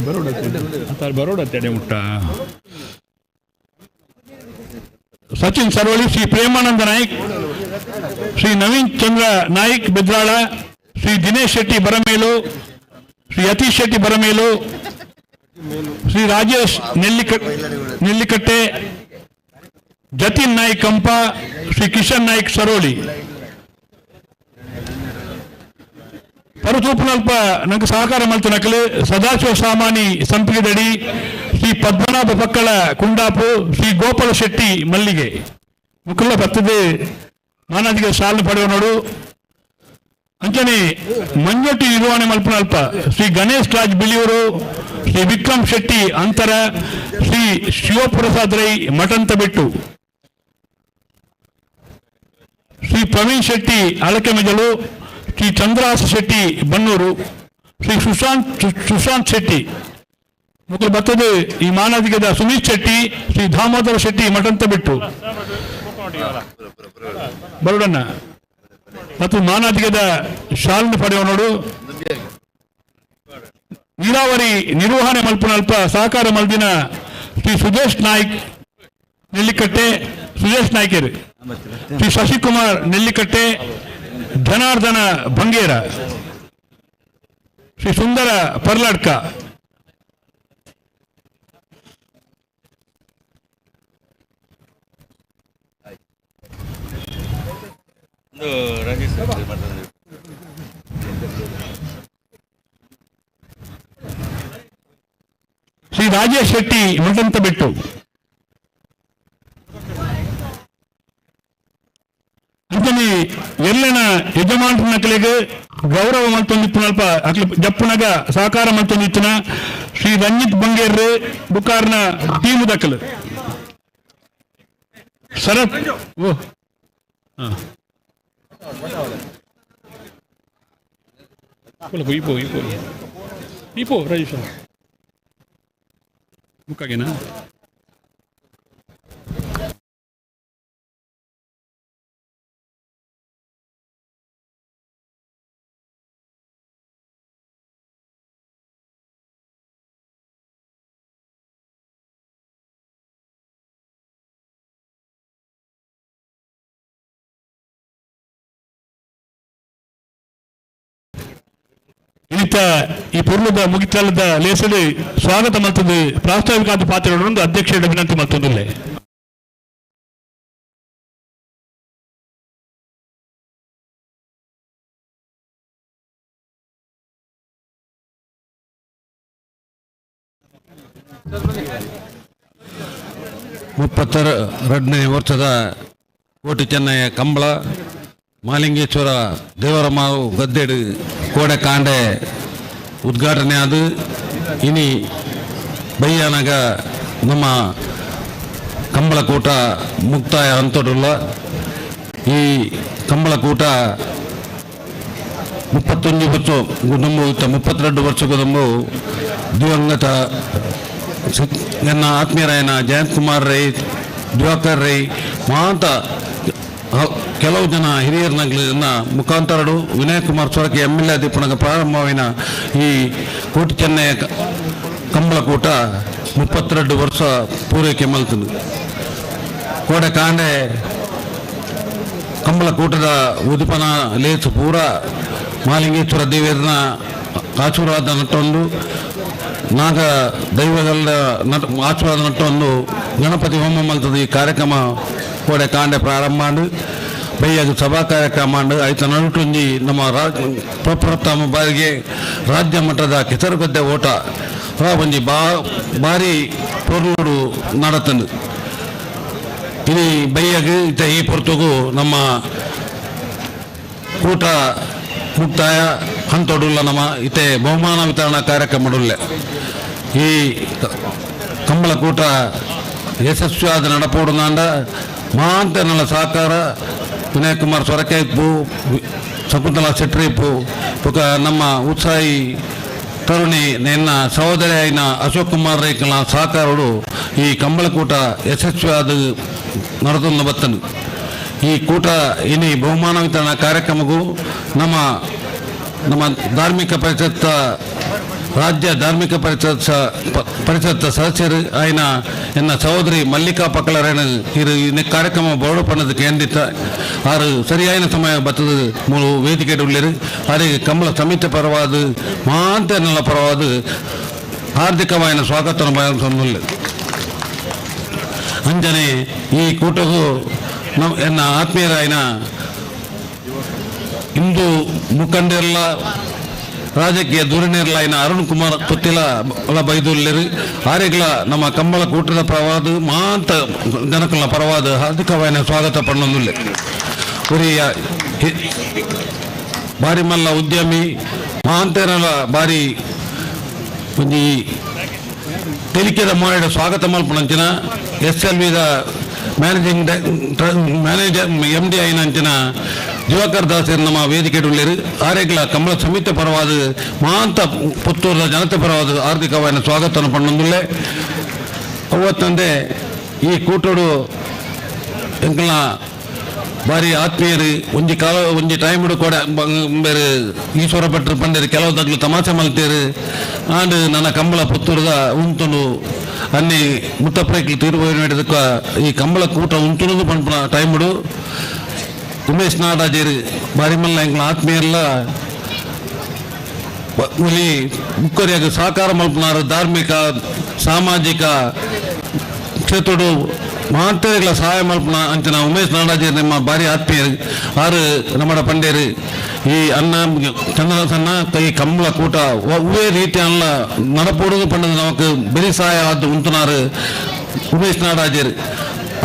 ಬರೋಡ ಬರೋಡ ತಡೆ ಮುಟ್ಟ. Sachin Saroli, Shri Premananda Naik, Shri Naveen Chandra Naik Bedrala, Shri Dinesh Shetty Baramelu, Shri Yatish Shetty Baramelu, Shri Rajesh Nellikatte, Jatin Naik Kampa, Shri Kishan Naik Saroli. ಪರತೂಪನಲ್ಪ ನಂಗೆ ಸಹಕಾರ ಮಲ್ತು ನಕಲು ಸದಾಶಿವ ಸಾಮಾನಿ ಸಂಪಿಗೆದಡಿ, ಶ್ರೀ ಪದ್ಮನಾಭ ಪಕ್ಕಳ ಕುಂಡಾಪು, ಶ್ರೀ ಗೋಪಾಲ ಶೆಟ್ಟಿ ಮಲ್ಲಿಗೆ. ಮುಕುಲ್ಲ ಬರ್ತದೆ ಮಾನಾದಿಗೆ ಸಾಲು ಪಡೆಯುವ ನೋಡು. ಅಂಚನೆ ಮಂಜೊಟ್ಟಿ ನಿರ್ವಹಣೆ ಮಲ್ಪನಲ್ಪ ಶ್ರೀ ಗಣೇಶ್ ರಾಜ್ ಬಿಳಿಯೂರು, ಶ್ರೀ ವಿಕ್ರಮ್ ಶೆಟ್ಟಿ ಅಂತರ, ಶ್ರೀ ಶಿವಪ್ರಸಾದ್ ರೈ ಮಠಂತಬೆಟ್ಟು, ಶ್ರೀ ಪ್ರವೀಣ್ ಶೆಟ್ಟಿ ಅಳಕೆಮೆಜಲು, ಶ್ರೀ ಚಂದ್ರಹಾಸ ಶೆಟ್ಟಿ ಬನ್ನೂರು, ಶ್ರೀ ಸುಶಾಂತ್ ಶೆಟ್ಟಿ ಮುಖ ಬರ್ತದೆ. ಈ ಮಾನಾದಿಗದ ಸುನೀತ್ ಶೆಟ್ಟಿ, ಶ್ರೀ ದಾಮೋದರ ಶೆಟ್ಟಿ ಮಠಂತಬೆಟ್ಟು ಬರುಡಣ್ಣ ಮತ್ತು ಮಾನಾದಿಗದ ಶಾಲನ್ನು ಪಡೆಯುವ ನೋಡು. ನೀರಾವರಿ ನಿರ್ವಹಣೆ ಮಲ್ಪನಲ್ಪ ಸಹಕಾರ ಮಲ್ದಿನ ಶ್ರೀ ಸುದೇಶ್ ನಾಯ್ಕ್ ನೆಲ್ಲಿಕಟ್ಟೆ, ಸುದೇಶ್ ನಾಯ್ಕರು, ಶ್ರೀ ಶಶಿಕುಮಾರ್ ನೆಲ್ಲಿಕಟ್ಟೆ, ಜನಾರ್ದನ ಬಂಗೇರ, ಶ್ರೀ ಸುಂದರ ಪರ್ಲಾಡ್ಕ. ಶ್ರೀ ರಾಜೇಶ್ ಶೆಟ್ಟಿ ಮಠಂತಬೆಟ್ಟು. ಅಂಚನೆ ಎಲ್ಲನ ಯಜಮಾನ್ರ ನಕಲಿಗೆ ಗೌರವ ಮಲ್ತೊಂದಿತ್ತನಲ್ಪ ಅಕ್ಲು ಜಪ್ಪುನಗ ಸಹಕಾರ ಮಲ್ತೊಂದಿತ್ತನ ಶ್ರೀ ರಂಜಿತ್ ಬಂಗೇರ್ ಬುಕಾರ್ನ ಟೀಮು ದಕ್ಕಲು ಶರತ್ ಓ ಇಪೋ ಇಪೋ ಇಪೋ ರಾಜೇಶ್ ಮುಕ್ಕಾಗೇನಾ? ಇನಿತ ಈ ಪುರ್ಲದ ಮುಗಿತಲದ ಲೇಸಡು ಸ್ವಾಗತ ಮಲ್ತದ್ದು ಪ್ರಾಸ್ತಾವಿಕ ಪಾತ್ರಗಳನ್ನು ಅಧ್ಯಕ್ಷರ ವಿನಂತಿ ಮಲ್ತೊಂದುಲ್ಲೆ. 32ನೇ ವರ್ಷದ ಕೋಟಿ ಚೆನ್ನಯ್ಯ ಕಂಬಳ ಮಾಲಿಂಗೇಶ್ವರ ದೇವರಮಾವು ಗದ್ದೆಡು ಕೋಡೆ ಕಾಂಡೆ ಉದ್ಘಾಟನೆ ಅದು ಇನಿ ಬೈಯಾನಾಗ ನಮ್ಮ ಕಂಬಳಕೂಟ ಮುಕ್ತಾಯ ಅಂತಡುಲ್ಲ. ಈ ಕಂಬಳಕೂಟ 31 ವರ್ಷ ಕುಟುಂಬ 32 ವರ್ಷ ಕುಟುಂಬ ದಿವಂಗತ ನನ್ನ ಆತ್ಮೀಯರಾಯನ ಜಯಂತ್ ಕುಮಾರ್ ರೈ, ದಿವಾಕರ್ ರೈ ಮಾತ ಕೆಲವು ಜನ ಹಿರಿಯರನ್ನ ಮುಖಾಂತರಡು Vinay Kumar Sorakki M L A ದೀಪನಾಗ ಪ್ರಾರಂಭವಿನ ಈ ಕೋಟಿ ಚೆನ್ನಯ್ಯ ಕಂಬಳಕೂಟ 32 ವರ್ಷ ಪೂರೈಕೆ ಮಲ್ತದು. ಕೋಡೆ ಕಾಂಡೆ ಕಂಬಳಕೂಟದ ಉದಿಪನ ಲೇಸು ಪೂರ ಮಾಲಿಂಗೇಶ್ವರ ದೇವಿಯರನ್ನ ಆಶೀರ್ವಾದ ನಟ್ಟೊಂದು, ನಾಗ ದೈವಗಳ ಆಶೀರ್ವಾದ ನಟ್ಟೊಂದು ಗಣಪತಿ ಹೋಮ ಮಲ್ತದ ಈ ಕಾರ್ಯಕ್ರಮ ಕೋಡೆ ಕಾಂಡೆ ಪ್ರಾರಂಭ ಮಾಡಿ ಬೈಯಾಗ ಸಭಾ ಕಾರ್ಯಕ್ರಮ ಮಾಡಿ ಐತ ನಡುಟುಂಜಿ ನಮ್ಮ ಪ್ರಪ್ರಥಮ ಬಾರಿಗೆ ರಾಜ್ಯ ಮಟ್ಟದ ಕೆಸರುಗದ್ದೆ ಓಟ ಒಂಜಿ ಭಾರಿ ಪೊರ್ಲುಡು ನಡತಂದು. ಇನಿ ಬೈಯಾಗ ಇತ್ತ ಈ ಪೊರ್ತುಗು ನಮ್ಮ ಕೂಟ ಮುಕ್ತಾಯ ಹಂತೊಡುಲ್ಲ ನಮ್ಮ ಇತ್ತೆ ಬಹುಮಾನ ವಿತರಣಾ ಕಾರ್ಯಕ್ರಮ. ಈ ಕಂಬಳಕೂಟ ಯಶಸ್ವಿಯಾದ ನಡಪೋಡುನಾಂಡ ಮಾಂತನಲ್ಲ ಸಹಕಾರ ವಿನಯ್ ಕುಮಾರ್ ಸೊರಕೆ ಇಪ್ಪು, ಶಕುಂತಲಾ ಶೆಟ್ಟಿ ಇಪ್ಪು, ಬೊಕ ನಮ್ಮ ಉತ್ಸಾಹಿ ತರುಣಿ ನಿನ್ನ ಸಹೋದರಿ అయిన ಅಶೋಕ್ ಕುಮಾರ್ ರೈಕಲ ಸಹಕಾರಡು ಈ ಕಂಬಳಕೂಟ ಯಶಸ್ವಿಯಾದ ನಡತೊಂದು ಬತ್ತನು. ಈ ಕೂಟ ಇನಿ ಬಹುಮಾನ ವಿತರಣಾ ಕಾರ್ಯಕ್ರಮಕ್ಕೂ ನಮ್ಮ ನಮ್ಮ ಧಾರ್ಮಿಕ ಪರಿಷತ್ ರಾಜ್ಯ ಧಾರ್ಮಿಕ ಪರಿಷತ್ ಪರಿಷತ್ ಸದಸ್ಯರು ಆಯ್ನ ಎನ್ನ ಸಹೋದರಿ ಮಲ್ಲಿಕಾ ಪಕ್ಕಲರೇನ ಇರು ಈ ಕಾರ್ಯಕ್ರಮ ಬೋರ್ಡು ಪಣ್ಣದ ಕೇಂದ್ರಿತ ಆರು ಸರಿಯಾದ ಸಮಯ ಬತ್ತದ ಮೂಲು ವೇದಿಕೆ ಉಳ್ಳೇರು ಆರಿಗೆ ಕಂಬಳ ಸಮಿತಿ ಪರವಾದ ಮಾಂತನೆಲ್ಲ ಪರವಾದ ಹಾರ್ದಿಕವಾಯಿನ ಸ್ವಾಗತ ಬಯಸುವುದಿಲ್ಲ. ಅಂಜನೆ ಈ ಕೂಟವು ಎನ್ನ ಆತ್ಮೀಯರಾಯಿನ ಹಿಂದೂ ಮುಖಂಡರೆಲ್ಲ ರಾಜಕೀಯ ಧೋರಣೆಯರ್ಲಾಯಿನ ಅರುಣ್ ಕುಮಾರ್ ಪುತ್ತಿಲ ಬೈದುಲ್ಲೇರು ಆರೆಗ್ಲ ನಮ್ಮ ಕಂಬಳ ಕೂಟದ ಪರವಾದ ಮಾಂತ ಜನಕಲ ಪರವಾದ ಹಾರ್ದಿಕವಾಯಿನ ಸ್ವಾಗತ ಪಣ್ಣೊಂದುಲ್ಲೆ. ಉರಿಯ ಬಾರಿ ಮಲ್ಲ ಉದ್ಯಮಿ ಮಾಂತೇನಲ ಬಾರಿ ಒಂಜಿ ತೆಲಿಕೆದ ಮೋಡ ಸ್ವಾಗತ ಮಲ್ಪುನಂಚಿನ ಎಸ್ ಎಲ್ ವಿದ managing manager M D అయినంచిన ದಿವಾಕರ್ ದಾಸರು ನಮ್ಮ ವೇದಿಕೆ ಉಳ್ಳೇರು ಆರೆಗ್ಲ ಕಂಬಳ ಸಮಿತಿ ಪರವಾದ ಮಾಂತ ಪುತ್ತೂರದ ಜನತೆ ಪರವಾದ ಹಾರ್ದಿಕವಾದ ಸ್ವಾಗತವನ್ನು ಪಣ್ಣೊಂದುಲ್ಲೆ. ಅವತ್ತಂದೆ ಈ ಕೂಟೋಡು ಎಂಕಲ್ನ ಬಾರಿ ಆತ್ಮೀಯರು ಒಂಜಿ ಕಾಲ ಒಂಜಿ ಟೈಮ್ ಕೂಡ ಬೇರೆ ಈಶ್ವರ ಭಟ್ರು ಪಂಡೇರು ಕೆಲವು ತಗ್ಲು ತಮಾಷೆ ಮಲ್ತೇರು ಆಂಡ್ ನನ್ನ ಕಂಬಳ ಪುತ್ತೂರದ ಉಂತುಂಡು ಅನ್ನಿ ಮುತ್ತಪ್ರೈಕ್ಲು ತೀರ್ಪು ನಡೆದಕ್ಕ ಈ ಕಂಬಳ ಕೂಟ ಉಂತುನದು ಪನ್ಪುನ ಟೈముಡು ಉಮೇಶ್ ನಾಡಾಜೇರು ಬಾರಿ ಮಲ್ಲ ಎಂಕ್ಲ ಆತ್ಮೀಯರ್ಲ ಒಲಿ ಮುಕ್ಕರಿಯಾಗ ಸಹಕಾರ ಮಲ್ಪುನಾರು ಧಾರ್ಮಿಕ ಸಾಮಾಜಿಕ ಕ್ಷೇತ್ರಡು ಮಾಂತರಿಗಳ ಸಹಾಯ ಮಲ್ಪುನ ಅಂಚಿನ ಉಮೇಶ್ ನಾಡಾಜೇರು ನಿಮ್ಮ ಬಾರಿ ಆತ್ಮೀಯರು ಆರು ನಮ್ಮಡ ಪಂಡೇರು ಈ ಅನ್ನ ಚಂದನ ಸಣ್ಣ ಕೈ ಕಂಬಳ ಕೂಟ ಒವ್ವೇ ರೀತಿ ಅಲ್ಲ ನಡಪೋಡುದು ಪಂಡದ ನಮಕ್ ಬೆರಿ ಸಹಾಯ ಆದ್ ಉಂತುನಾರು ಉಮೇಶ್ ನಾಡಾಜೇರು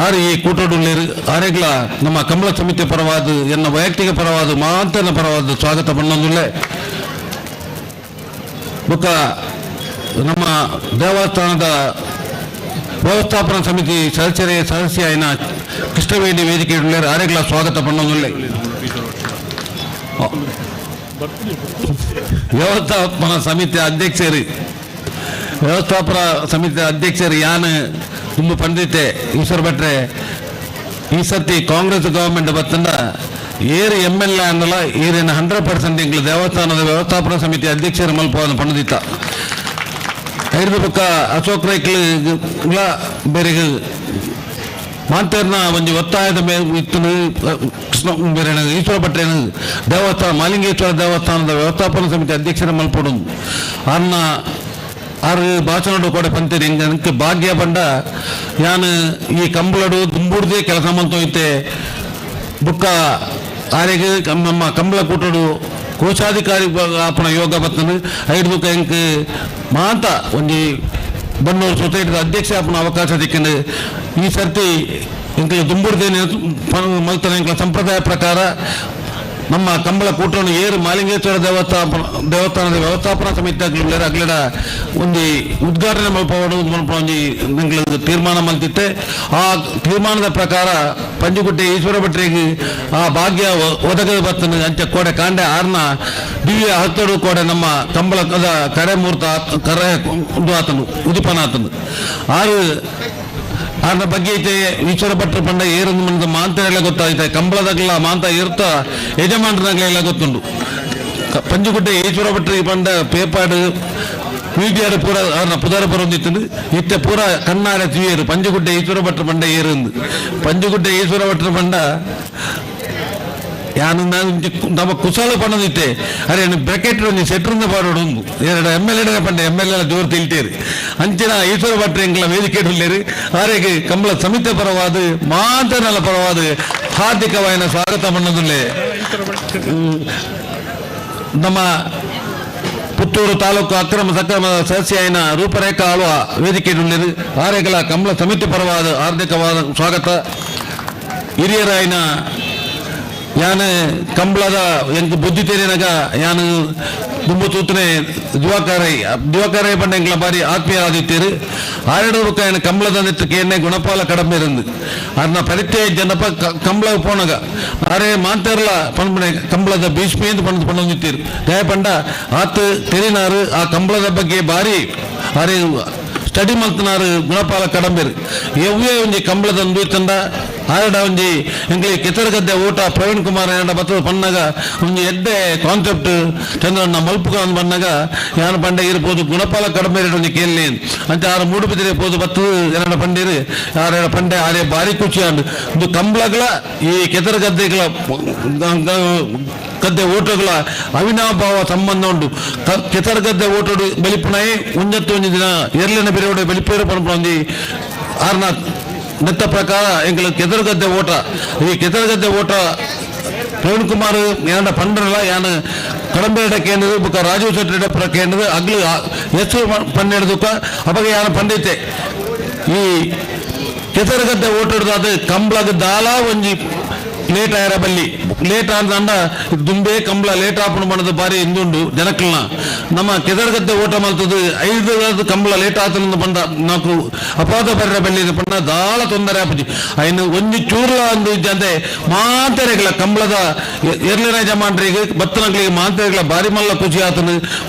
ಆರು ಈ ಕೂಟಡುಳ್ಳೇರು ಆರೆಗ್ಲ ನಮ್ಮ ಕಂಬಳ ಸಮಿತಿ ಪರವಾದ ಎನ್ನ ವೈಯಕ್ತಿಕ ಪರವಾದ ಮಾಂತನ ಪರವಾದ ಸ್ವಾಗತ ಪಣ್ಣೊಂದುಲ್ಲೆ. ಬೊಕ್ಕ ನಮ್ಮ ದೇವಸ್ಥಾನದ ವ್ಯವಸ್ಥಾಪನಾ ಸಮಿತಿ ಸದಸ್ಯರೇ ಸದಸ್ಯ అయిన ಕೃಷ್ಣವೇಣಿ ವೇದಿಕೆ ಉಳ್ಳೇರು ಆರೆಗ್ಲ ಸ್ವಾಗತ ಪಣ್ಣೊಂದುಲ್ಲೆ. ವ್ಯವಸ್ಥಾಪನಾ ಸಮಿತಿ ಅಧ್ಯಕ್ಷರು ವ್ಯವಸ್ಥಾಪನಾ ಸಮಿತಿ ಅಧ್ಯಕ್ಷರು ಯಾನ್ ತುಂಬ ಪಂಡಿತೆ ಈಶ್ವರ ಭಟ್ರೆ ಈ ಸರ್ತಿ ಕಾಂಗ್ರೆಸ್ ಗವರ್ಮೆಂಟ್ ಬತ್ತಂಡ ಏರು ಎಮ್ ಎಲ್ ಎ ಅನ್ನಲ್ಲ ಏರಿನ 100% ಎಂಗ್ಲ ದೇವಸ್ಥಾನದ ವ್ಯವಸ್ಥಾಪನಾ ಸಮಿತಿ ಅಧ್ಯಕ್ಷರು ಮಲ್ಪವನ್ನು ಪಣ್ಣದಿತ್ತ. ಐದು ಪಕ್ಕ ಅಶೋಕ್ ರೈಕ್ಲು ಬೇರೆ ಮಾಂತೇರ್ನ ಒಂಜಿ ಒತ್ತಾಯದ ಮೇಲೆ ಇತ್ತು ಕೃಷ್ಣ ಬೇರೆ ಈಶ್ವರ ಭಟ್ರೇನ ದೇವಸ್ಥಾನ ಮಾಲಿಂಗೇಶ್ವರ ದೇವಸ್ಥಾನದ ವ್ಯವಸ್ಥಾಪನಾ ಸಮಿತಿ ಅಧ್ಯಕ್ಷರ ಮಲ್ಪೊಡು ಅನ್ನ ಆರು ಭಾಷಣ ಕೂಡ ಪಂತೇರಿ ಎಂಕ್ ಭಾಗ್ಯ ಬಂಡ ಯಾನ್ ಈ ಕಂಬಳಡು ದುಂಬುಡ್ದೇ ಕೆಲಸ ಮಲ್ತೋಯ್ತೆ ಬುಕ್ಕ ಆರೆಗ್ ನಮ್ಮ ಕಂಬಳ ಕೂಟಡು ಕೋಶಾಧಿಕಾರಿ ಆಪಣ ಯೋಗ ಬತ್ತನು ಐದು ಬುಕ್ಕ ಎಂಕ್ ಮಾಂತ ಒಂಜಿ ಬನ್ನೂರು ಸೊಸೈಟಿದ ಅಧ್ಯಕ್ಷ ಆಪಣ ಅವಕಾಶ ದಿಕ್ಕಂಡು ಈ ಸರ್ತಿ ಎಂಕ್ಲ ದುಂಬುಡ್ದೇನೆ ಮಲ್ತನ ಎಂಕ್ಲ ಸಂಪ್ರದಾಯ ಪ್ರಕಾರ ನಮ್ಮ ಕಂಬಳ ಕೂಟವನ್ನು ಏರು ಮಾಲಿಂಗೇಶ್ವರ ದೇವಸ್ಥಾನದ ವ್ಯವಸ್ಥಾಪನಾ ಸಮಿತಿ ಅಗ್ಲಿಲ್ಲ ಅಗ್ಲಿಡ ಒಂದು ಉದ್ಘಾಟನೆ ಮಲ್ಪವಡು ಒಂಜಿ ಎಂಕ್ಲ ತೀರ್ಮಾನ ಮಲ್ತಿತ್ತೆ. ಆ ತೀರ್ಮಾನದ ಪ್ರಕಾರ ಪಂಜುಗುಟ್ಟೆ ಈಶ್ವರ ಭಟ್ರಿಗೆ ಆ ಭಾಗ್ಯ ಒದಗದ ಬತ್ತನ ಅಂಚ ಕೋಡೆ ಕಾಂಡೆ ಆರ್ನ ದಿವ್ಯ ಹತ್ತಡು ಕೋಡೆ ನಮ್ಮ ಕಂಬಳದ ಕರೆ ಮೂರ್ತ ಕರೆ ಒಂದು ಆತನು ಉದಿಪನ ಆತನು ಆರು ಆರ್ನ ಬಗ್ಗೆ ಐತೆ ಈಶ್ವರ ಭಟ್ರ ಪಂಡ ಏರೊಂದು ಮನದ ಮಾಂತ ಎಲ್ಲ ಗೊತ್ತಾಯ್ತೆ ಕಂಬಳದಾಗಲ ಮಾಂತ ಇರ್ತ ಯಜಮಾನರಾಗಲೆಲ್ಲ ಗೊತ್ತುಂಡು. ಪಂಜುಗುಡ್ಡೆ ಈಶ್ವರ ಭಟ್ರಿಗೆ ಪಂಡ ಪೇಪಾಡು ಮೀಡಿಯಾಡು ಪೂರ ಆರ್ನ ಪುದಾರ ಬರೊಂದಿತ್ತು ಇತ್ತೆ ಪೂರ ಕಣ್ಣಾರೆ ತಿವಿಯರು ಪಂಜುಗುಡ್ಡೆ ಈಶ್ವರ ಭಟ್ರ ಪಂಡ ಏರಂದು ಪಂಜುಗುಡ್ಡೆ ಈಶ್ವರ ಭಟ್ರ ಪಂಡ ಯಾನು ನಮ್ಮ ಕುಶಲ ಪಣ್ಣದಿತ್ತೆ ಅರೆ ಬ್ರೆಕೆಟ್ ಒಂಜಿ ಸೆಟ್ರಿಂದ ಪಾಡೋಡು ಒಂದು ಎರಡು ಎಮ್ ಎಲ್ ಎ ಪಂಡ ಎಮ್ ಎಲ್ ಎ ಜೋರು ತಿಳ್ತೇರಿ ಅಂಚಿನ ಈಶ್ವರ ಭಟ್ರ ಎಂಕ್ಲ ವೇದಿಕೆ ಉಳ್ಳೇರಿ ಆರೆಗೆ ಕಂಬಳ ಸಮಿತಿ ಪರವಾದ ಮಾಂತನೆಲ್ಲ ಪರವಾದ ಹಾರ್ದಿಕವಾಯಿನ ಸ್ವಾಗತ ಪಣ್ಣದುಲ್ಲೆ. ನಮ್ಮ ಪುತ್ತೂರು ತಾಲೂಕು ಅಕ್ರಮ ಸಕ್ರಮ ಸದಸ್ಯ అయిన ರೂಪರೇಖಾ ಆಳ್ವ ವೇದಿಕೆ ಉಳ್ಳೇರು ಆರೆಗಳ ಕಂಬಳ ಸಮಿತಿ ಪರವಾದ ಹಾರ್ದಿಕವಾದ ಸ್ವಾಗತ. ಹಿರಿಯರಾಯಿನ ಯಾನ್ ಕಂಬಳದ ಎಂಕ್ ಬುದ್ಧಿ ತೆರಿನಗ ಯಾನ್ ದುಂಬು ತೂತನೆ ದಿವಾಕರೈ ದಿವಾಕರೈ ಪಂಡ ಎಂಕ್ಲ ಬಾರಿ ಆತ್ಮೀಯರಾದಿತ್ತೇರು ಆರೆಡು ರೂಪಾಯಿನ ಕಂಬಳದ ನೆತ್ತಕ್ಕೆ ಗುಣಪಾಲ ಕಡಮೆ ಇருந்து ಅರ್ನ ಪರಿಚಯ ಜನಪ ಕಂಬಳ ಪೋನಗ ಅರೆ ಮಾಂತೇರ್ಲ ಪನ್ಪುಣೆ ಕಂಬಳದ ಭೀಷ್ಮೆ ಅಂತ ಪಂಡ ಪಂಡೊಂದಿತ್ತೀರು ದಯ ಪಂಡ ಆತ್ ತೆರಿನಾರು ಆ ಕಂಬಳದ ಬಗ್ಗೆ ಬಾರಿ ಅರೆ ಸ್ಟಡಿ ಮಲ್ತನಾರು ಗುಣಪಾಲ ಕಡಂಬೇರು ಎವ್ವೇ ಒಂಜಿ ಕಂಬಳದ ತಂಡ ಆರಡ ಒಂಜಿ ಎಂಕ್ಲೆ ಕೆಸರುಗದ್ದೆ ಊಟ ಪ್ರವೀಣ್ ಕುಮಾರ್ ಏನಾಡ ಬತ್ತದ ಪನ್ನಾಗ ಒಂಜಿ ಎಡ್ಡೆ ಕಾನ್ಸೆಪ್ಟ್ ಚಂದ್ರಣ್ಣ ಮಲ್ಪುಗ ಅಂದ್ ಬನ್ನಾಗ ಯಾನ ಪಂಡೆ ಇರ್ಬೋದು ಗುಣಪಾಲ ಕಡಿಮೆ ಒಂಜಿ ಕೇಳಿ ಅಂಚ ಆರು ಮೂಡುಬಿದಿರೆ ಪೋದು ಬತ್ತು ಏನಾಡ ಪಂಡೀರು ಆರೇಡ ಪಂಡೆ ಆರೆ ಭಾರಿ ಖುಷಿ ಅಂಡ್ ಒಂದು ಕಂಬ್ಳಗಳ ಈ ಕೆಸರುಗದ್ದೆಗಳ ಗದ್ದೆ ಓಟಗಳ ಅವಿನಾಭಾವ ಸಂಬಂಧ ಉಂಟು. ಕೆಸರುಗದ್ದೆ ಓಟೋಡು ಬಲಿಪುನಾಯಿ ಒಂಜತ್ತು ಒಂಜಿ ದಿನ ಎರ್ಲಿನ ಬೆರೆಯೋಡೆ ಬಲಿಪೇರು ಪನ್ಪುನ ಒಂಜಿ ಆರ್ನ ನೆತ್ತ ಪ್ರಕಾರ ಎಂಕುಲು ಕೆಸರುಗದ್ದೆ ಓಟ. ಈ ಕೆಸರುಗದ್ದೆ ಓಟ ಪ್ರವೀಣ್ ಕುಮಾರ್ ಯಾನ ಪಂಡ್ರಲ್ಲ ಯಾನ ಕಡಂಬೇಡ ಕೇಂದ್ರ ಬುಕ್ಕ ರಾಜೀವ್ ಶೆಟ್ಟಿ ಪುರ ಕೇಂದ್ರ ಅಗ್ಲು ಹೆಸರು ಪನ್ನೆರಡು ಅವಾಗ ಯಾನ ಪಂಡಿತೆ ಈ ಕೆಸರುಗದ್ದೆ ಓಟದ ಕಂಬ್ಳಗ ದಾಲ ಒಂಜಿ ಲೇಟ್ ಆಯರ ಬಲ್ಲಿ ಲೇಟ್ ಆದಂಡ ದುಂಬೆ ಕಂಬ್ಳ ಲೇಟ್ ಆಪಣ ಮಾಡದು ಬಾರಿ ಇಂದುಂಡು ಜನಕ್ಕಲ್ನ. ನಮ್ಮ ಕೆಸರುಗದ್ದೆ ಓಟ ಮಲ್ತದ್ದು 5 ಕಂಬ್ಳ ಲೇಟ್ ಆತನ ಬಂದ ನಾಕು ಅಪಾದ ಬರ್ರ ಬಲ್ಲಿ ಪಂಡ ದಾಳ ತೊಂದರೆ ಆಪುಜಿ. ಐನು ಒಂಜಿ ಚೂರ್ಲ ಒಂದು ಇದ್ದಂತೆ ಮಾತೆರೆಗಳ ಕಂಬ್ಳದ ಎರ್ಲಿನ ಜಮಾನ್ರಿಗೆ ಬತ್ತನಗಳಿಗೆ ಮಾತೆರೆಗಳ ಬಾರಿ ಮಲ್ಲ ಖುಷಿ ಆತನು.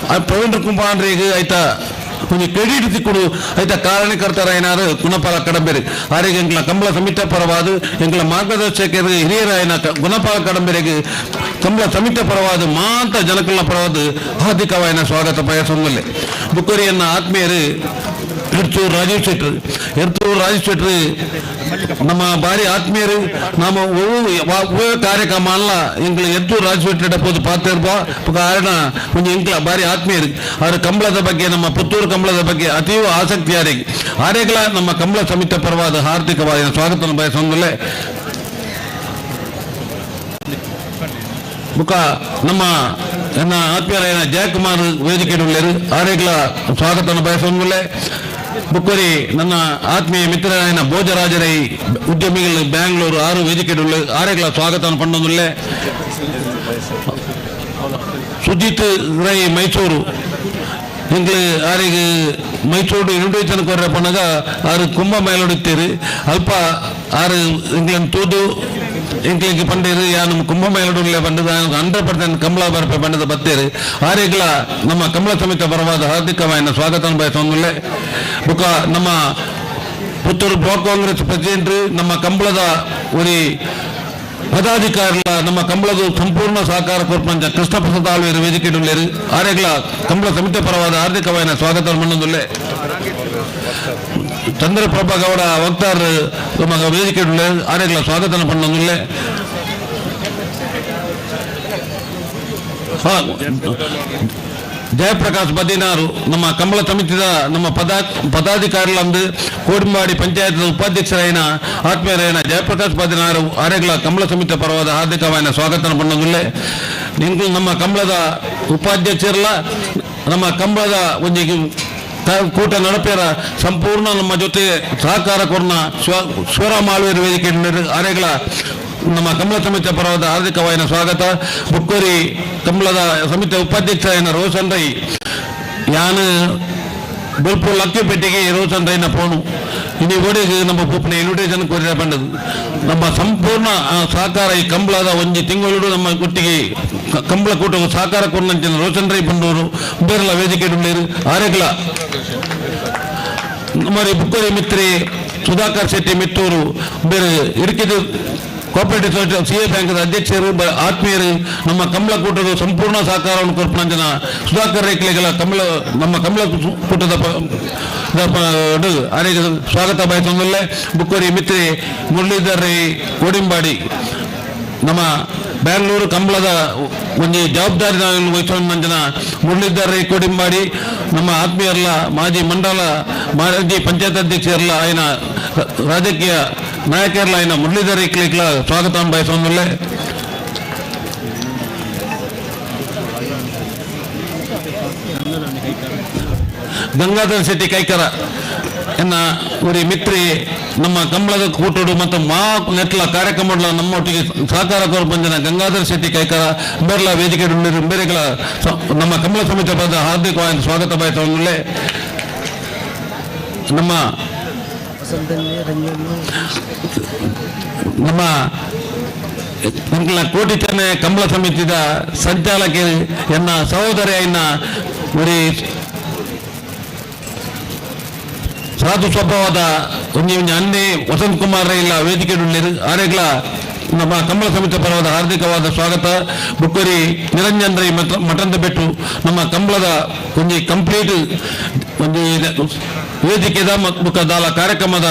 ಪ್ರವೀಣ್ ಕುಮಾರ್ರಿಗೆ ಆಯ್ತಾ ಒಂಜಿ ಕ್ರೆಡಿಟ್ ತಿಕ್ಕುಡು ಆಯ್ತಾ ಕಾರಣಕರ್ತರಾಯನಾರು ಗುಣಪಾಲ ಕಡಂಬೇರಿ ಆರಿಗೆ ಎಂಕ್ಲ ಕಂಬಳ ಸಮಿತಿ ಪರವಾದ ಎಂಕ್ಲ ಮಾರ್ಗದರ್ಶಕರು ಹಿರಿಯರಾಯನ ಗುಣಪಾಲ ಕಡಂಬೇರಿಗೆ ಕಂಬಳ ಸಮಿತಿ ಪರವಾದ ಮಾಂತ ಜನಕಲ್ನ ಪರವಾದ ಹಾರ್ದಿಕವಾಯನ ಸ್ವಾಗತ ಬಯಸೊಂಗಲ್ಲೆ. ಬುಕ್ಕರಿಯನ್ನ ಆತ್ಮೀಯರು ಎರ್ತೂರು ರಾಜೀವ್ ಶೆಟ್ಟರು, ಎರ್ತೂರು ರಾಜೀವ್ ಶೆಟ್ಟರು ನಮ್ಮ ಬಾರಿ ಆತ್ಮೀಯರು. ನಮ್ಮ ಕಾರ್ಯಕ್ರಮ ಅಲ್ಲ ಎಂಕ್ಲ ಎರ್ತೂರು ರಾಜೀವ್ ಶೆಟ್ಟರ್ ಪೋದು ಪಾತ್ರ ಕಾರಣ ಒಂಜಿ ಎಂಕ್ಲ ಬಾರಿ ಆತ್ಮೀಯರು. ಅವರ ಕಂಬಳದ ಬಗ್ಗೆ ನಮ್ಮ ಪುತ್ತೂರು ಕಂಬಳದ ಬಗ್ಗೆ ಅತೀವ ಆಸಕ್ತಿ ಯಾರಿಗೆ ಆರೇಗಳ ನಮ್ಮ ಕಂಬಳ ಸಮಿತಿ ಪರವಾದ ಹಾರ್ದಿಕವಾದ ಸ್ವಾಗತ ಬಯಸೊಂದಲೇ. ಬುಕ್ಕ ನಮ್ಮ ಎನ್ನ ಆತ್ಮೀಯರಾಯನ ಜಯಕುಮಾರ್ ವೇದಿಕೆ ಉಳ್ಳೇರು ಆರೇಗಳ ಸ್ವಾಗತವನ್ನು ಬಯಸೊಂದಲೇ. ಬುಕ್ಕರಿ ನನ್ನ ಆತ್ಮೀಯ ಮಿತ್ರರಾಯನ ಭೋಜರಾಜರೈ ಉದ್ಯಮಿಗಳು ಬ್ಯಾಂಗ್ಳೂರು 6 ವೇದಿಕೆ ಉಳ್ಳ ಆರೇಗಳ ಸ್ವಾಗತವನ್ನು ಪಂಡೊಂದುಲ್ಲೆ. ಸುಜಿತ್ ರೈ ಮೈಸೂರು ಎಂಕ್ಲು ಆರಿಗೆ ಮೈಸೂರು ಇನ್ವಿಟೇಷನ್ ಕೊರ್ರೆ ಪನ್ನಗ ಆರು ಕುಂಭ ಮೇಲೊಡಿತ್ತೀರಿ ಅಲ್ಪ ಆರು ಎಂಕ್ಲೆನ್ ತೂದು ಎಂಕ್ಲಿಗೆ ಪಂಡೇರು ಯಾನು ಕುಂಭ ಮೇಲೊಡುಲ್ಲೆ ಬಂದದ 100% ಕಮಲ ಬರ್ಪೆ ಬಂಡದ ಬತ್ತೇರು ಆರೇಗ್ಲ ನಮ್ಮ ಕಮಲ ಸಮಿತಿ ಪರವಾದ ಹಾರ್ದಿಕವಾಯಿನ ಸ್ವಾಗತ ಬಯಸೊಂದುಲ್ಲೆ. ಬುಕ್ಕ ನಮ್ಮ ಪುತ್ತೂರು ಬ್ಲಾಕ್ ಕಾಂಗ್ರೆಸ್ ಪ್ರೆಸಿಡೆಂಟ್ ನಮ್ಮ ಕಂಬಳದ ಉರಿ ಪದಾಧಿಕಾರಿಗಳ ನಮ್ಮ ಕಂಬಳದ ಸಂಪೂರ್ಣ ಸಹಕಾರ ಕೊರ್ಪಂಚ ಕೃಷ್ಣ ಪ್ರಸಾದ್ ಆಳ್ವೇರು ವೇದಿಕೆ ಉಳ್ಳೇರು ಆರೇಗ್ಲ ಕಂಬಳ ಸಮಿತಿ ಪರವಾದ ಹಾರ್ದಿಕವಾಯಿನ ಸ್ವಾಗತ ಮಣ್ಣೊಂದುಲ್ಲೆ. ಚಂದ್ರಪ್ರಭಾ ಗೌಡ ವಕ್ತಾರ್ ನಮ್ಮ ವೇದಿಕೆ ಉಳ್ಳೇರು ಆರೇಗ್ಲ ಸ್ವಾಗತ ಪಣ್ಣೊಂದುಲ್ಲೆ. ಜಯಪ್ರಕಾಶ್ ಬದಿನಾರು ನಮ್ಮ ಕಂಬಳ ಸಮಿತಿದ ನಮ್ಮ ಪದಾಧಿಕಾರಿಗಳಂದು ಕೋಡಿಂಬಾಡಿ ಪಂಚಾಯತ್ ಉಪಾಧ್ಯಕ್ಷರಾಯನ ಆತ್ಮೀಯರಾಯನ ಜಯಪ್ರಕಾಶ್ ಬದಿನಾರು ಆರೇಗ್ಲ ಕಂಬಳ ಸಮಿತಿ ಪರವಾದ ಹಾರ್ದಿಕವಾಯಿನ ಸ್ವಾಗತ ಪಣ್ಣೊಂದುಲ್ಲೆ. ನಿಂಕು ನಮ್ಮ ಕಂಬಳದ ಉಪಾಧ್ಯಕ್ಷರಲ್ಲ ನಮ್ಮ ಕಂಬಳದ ಒಂಜಿ ಕೂಟ ನಡಪೇರ ಸಂಪೂರ್ಣ ನಮ್ಮ ಜೊತೆ ಸಹಕಾರ ಕೊರ್ನ ಶಿವರಾಮ ಆಳ್ವೇರು ವೇದಿಕೆ ಆರೇಗ್ಲ ನಮ್ಮ ಕಮಲ ಸಮಿತಿ ಪರವಾದ ಹಾರ್ದಿಕವಾಯಿನ ಸ್ವಾಗತ. ಬುಕ್ಕೋರಿ ಕಂಬಳದ ಸಮಿತಿ ಉಪಾಧ್ಯಕ್ಷರಾಯನ ರೋಷನ್ ರೈ ಯಾನು ಬೊಲ್ಪು ಲಕ್ಕಿಪೇಟೆಗೆ ರೋಷನ್ ರೈನ ಫೋನು ಇನಿ ಓಡಿಗೆ ನಮ್ಮ ಪೂಪನ ಇನ್ವಿಟೇಷನ್ ಕೊರಿಯ ಬಂದದ್ದು. ನಮ್ಮ ಸಂಪೂರ್ಣ ಸಹಕಾರ ಈ ಕಂಬಳದ ಒಂಜಿ ತಿಂಗಳು ನಮ್ಮ ಒಟ್ಟಿಗೆ ಕಂಬಳ ಕೂಟ ಸಹಕಾರ ಕೊರ್ನಂಚಿನ ರೋಷನ್ ರೈ ಬಂಡೂರು ಬೇರ್ಲ ವೇದಿಕೆ ಉಳ್ಳೇರು ಆರೇಗ್ಲ ನಮ್ಮ ಬುಕ್ಕೋರಿ ಮಿತ್ರಿ ಸುಧಾಕರ್ ಶೆಟ್ಟಿ ಮಿತ್ತೂರು ಬೇರೆ ಇಡುಕಿದ ಕೋಆಪರೇಟಿವ್ ಸೊಸೈಟಿ ಸಿ ಎ ಬ್ಯಾಂಕ್ದ ಅಧ್ಯಕ್ಷರು ಆತ್ಮೀಯರು ನಮ್ಮ ಕಮಲ ಕೂಟದ ಸಂಪೂರ್ಣ ಸಹಕಾರವನ್ನು ಕೊರ್ಪುನಂಚಿನ ಸುಧಾಕರ್ ರೇಖಲೆಗಳ ಕಮಲ ನಮ್ಮ ಕಮಲ ಕೂಟದ ಅನೇಕ ಸ್ವಾಗತ ಬಯಸೊಂದುಲ್ಲೆ. ಬುಕ್ಕೋರಿ ಮಿತ್ರಿ ಮುರಳೀಧರ್ ರೈ ಕೋಡಿಂಬಾಡಿ ನಮ್ಮ ಬ್ಯಾಂಗ್ಳೂರು ಕಂಬಳದ ಒಂಜಿ ಜವಾಬ್ದಾರಿ ವಹಿಸಿಕೊಂಡಂಚಿನ ಮುರಳೀಧರ್ ರೈ ಕೋಡಿಂಬಾಡಿ ನಮ್ಮ ಆತ್ಮೀಯರಲ್ಲ ಮಾಜಿ ಮಂಡಲ ಮಾಜಿ ಪಂಚಾಯತ್ ಅಧ್ಯಕ್ಷರಲ್ಲ ఆయన ರಾಜಕೀಯ ನಾಯಕರಲ್ಲ ఆయన ಮುರಳೀಧರ್ ರೈಕ್ಲಿಕ್ಲ ಸ್ವಾಗತ ಬಯಸೊಂದುಲ್ಲೆ. ಗಂಗಾಧರ್ ಶೆಟ್ಟಿ ಕೈಕರ ಎನ್ನ ಉರಿ ಮಿತ್ರಿ ನಮ್ಮ ಕಂಬಳದ ಕೂಟೋಡು ಮತ್ತು ಮಾ ನೆಟ್ಲ ಕಾರ್ಯಕ್ರಮ ನಮ್ಮ ಒಟ್ಟಿಗೆ ಸಹಕಾರ ಕೊರ್ಪಂಜನ ಗಂಗಾಧರ್ ಶೆಟ್ಟಿ ಕೈಕರ ಬೇರ್ಲ ವೇದಿಕೆ ಬೇರೆಗಳ ನಮ್ಮ ಕಂಬಳ ಸಮಿತಿ ಪದ ಹಾರ್ದಿಕವಾದ ಸ್ವಾಗತ ಬಯಸೊಂದುಲ್ಲೆ. ನಮ್ಮ ನಮ್ಮ ಎಂಕ್ಲ ಕೋಟಿ ಚೆನ್ನೈ ಕಂಬಳ ಸಮಿತಿದ ಸಂಚಾಲಕಿ ಎನ್ನ ಸಹೋದರಿ ಎನ್ನ ಉರಿ ಸಾಧು ಸ್ವಭಾವದ ಒಂಜಿ ಒಂಜಿ ಅನ್ನೆ ವಸಂತ್ ಕುಮಾರ್ ರೈ ಇಲ್ಲ ವೇದಿಕೆ ಉಳ್ಳೇರು ಆರೆಗ್ಲ ನಮ್ಮ ಕಂಬಳ ಸಮಿತಿ ಪರವಾದ ಹಾರ್ದಿಕವಾದ ಸ್ವಾಗತ. ಬುಕ್ಕರಿ ನಿರಂಜನ್ ರೈ ಮಠಂದ ಬೆಟ್ಟು ನಮ್ಮ ಕಂಬಳದ ಒಂಜಿ ಕಂಪ್ಲೀಟ್ ಒಂಜಿ ವೇದಿಕೆದ ಬುಕ್ಕ ದಾಲ ಕಾರ್ಯಕ್ರಮದ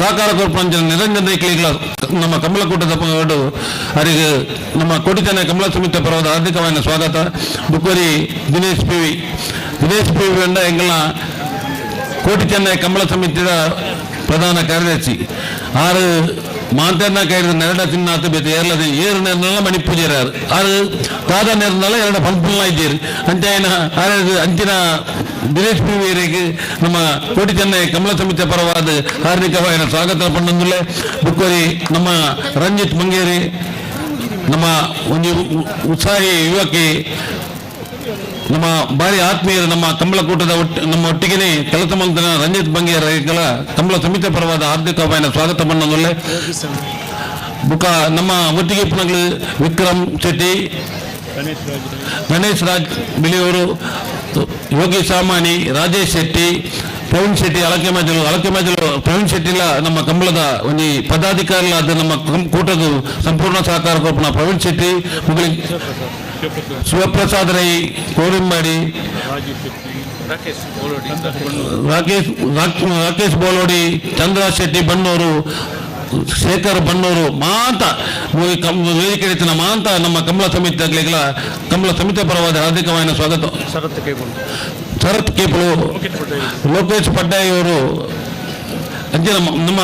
ಸಹಕಾರ ಕೊರ್ಪಂಚ ನಿರಂಜನ್ ರೈ ಕ್ಲೀಗ್ಲ ನಮ್ಮ ಕಮಲಕೂಟದ ಅರಿಗೆ ನಮ್ಮ ಕೋಟಿತನ ಕಮಲ ಸಮಿತಿ ಪರವಾದ ಹಾರ್ದಿಕವಾದ ಸ್ವಾಗತ. ಬುಕ್ಕರಿ Dinesh P V, Dinesh P V ಅಂಡ ಎಂಗಲ್ನ ಕೋಟಿ ಚೆನ್ನೈ ಕಮಲ ಸಮಿತಿಯ ಪ್ರಧಾನ ಕಾರ್ಯದರ್ಶಿ. ಆರು ಮಾಂತರ್ನ ಕೈದ ನೆರಡ ತಿನ್ನಾತ ಬೇತೆ ಏರ್ಲದ ಏರು ನೆರನೆಲ್ಲ ಮಣಿ ಪೂಜಾರು ಆರು ತಾದ ನೆರನೆಲ್ಲ ಎರಡು ಪಂಪುಲ್ನ ಇದ್ದೀರಿ ಅಂಚ ಆರು ಅಂಚಿನ ದಿನೇಶ್ ಪಿ ವೀರಿಗೆ ನಮ್ಮ ಕೋಟಿ ಚೆನ್ನೈ ಕಮಲ ಸಮಿತಿಯ ಪರವಾದ ಹಾರ್ದಿಕವಾದ ಸ್ವಾಗತ ಪಣ್ಣಂದುಲೆ. ಬುಕ್ಕೋರಿ ನಮ್ಮ ರಂಜಿತ್ ಮಂಗೇರಿ ನಮ್ಮ ಒಂದು ಉತ್ಸಾಹಿ ಯುವಕಿ ನಮ್ಮ ಬಾರಿ ಆತ್ಮೀಯರು ನಮ್ಮ ಕಂಬಳಕೂಟದ ನಮ್ಮ ಒಟ್ಟಿಗೆನೇ ಕೆಲಸ ಮಂತ್ರನ ರಂಜಿತ್ ಬಂಗೇರ ಕಂಬಳ ಸಮಿತಿ ಪರವಾದ ಹಾರ್ದಿಕವಾದ ಸ್ವಾಗತ ಪಣ್ಣಂದುಲೆ. ಬುಕ್ಕ ನಮ್ಮ ಒಟ್ಟಿಗೆ ಪುನಗಳು ವಿಕ್ರಮ್ ಶೆಟ್ಟಿ, ಗಣೇಶ್ ರಾಜ್ ಬಿಳಿಯವರು, ಯೋಗಿ ಸಾಮಾನಿ, ರಾಜೇಶ್ ಶೆಟ್ಟಿ, ಪ್ರವೀಣ್ ಶೆಟ್ಟಿ ಅಳಕೆ ಮಜಲು, ಅಳಕೆ ಮಜಲು ಪ್ರವೀಣ್ ಶೆಟ್ಟಿಲ ನಮ್ಮ ಕಂಬಳದ ಒಂದು ಪದಾಧಿಕಾರಿಗಳಾದ ನಮ್ಮ ಕೂಟದ ಸಂಪೂರ್ಣ ಸಹಕಾರ ಕೊಪ್ಪನ ಪ್ರವೀಣ್ ಶೆಟ್ಟಿ, ಮುಗಲಿ ಶಿವಪ್ರಸಾದ್ ರೈ ಕೋರಿಂಬಾಡಿ, ರಾಕೇಶ್ ಬೋಲೋಡಿ, ಚಂದ್ರ ಶೆಟ್ಟಿ ಬನ್ನೂರು, ಶೇಖರ್ ಬನ್ನೂರು ಮಾಂತ ವೇದಿಕೆ ಮಾಂತ ನಮ್ಮ ಕಮಲ ಸಮಿತಿ ಕಮಲ ಸಮಿತಿ ಪರವಾದ ಹಾರ್ದಿಕವಾದ ಸ್ವಾಗತ. ಶರತ್ ಕೇಪಲು, ಲೋಕೇಶ್ ಪಡ್ಡಾಯಿಯವರು ಅಂಚಿನ ನಮ್ಮ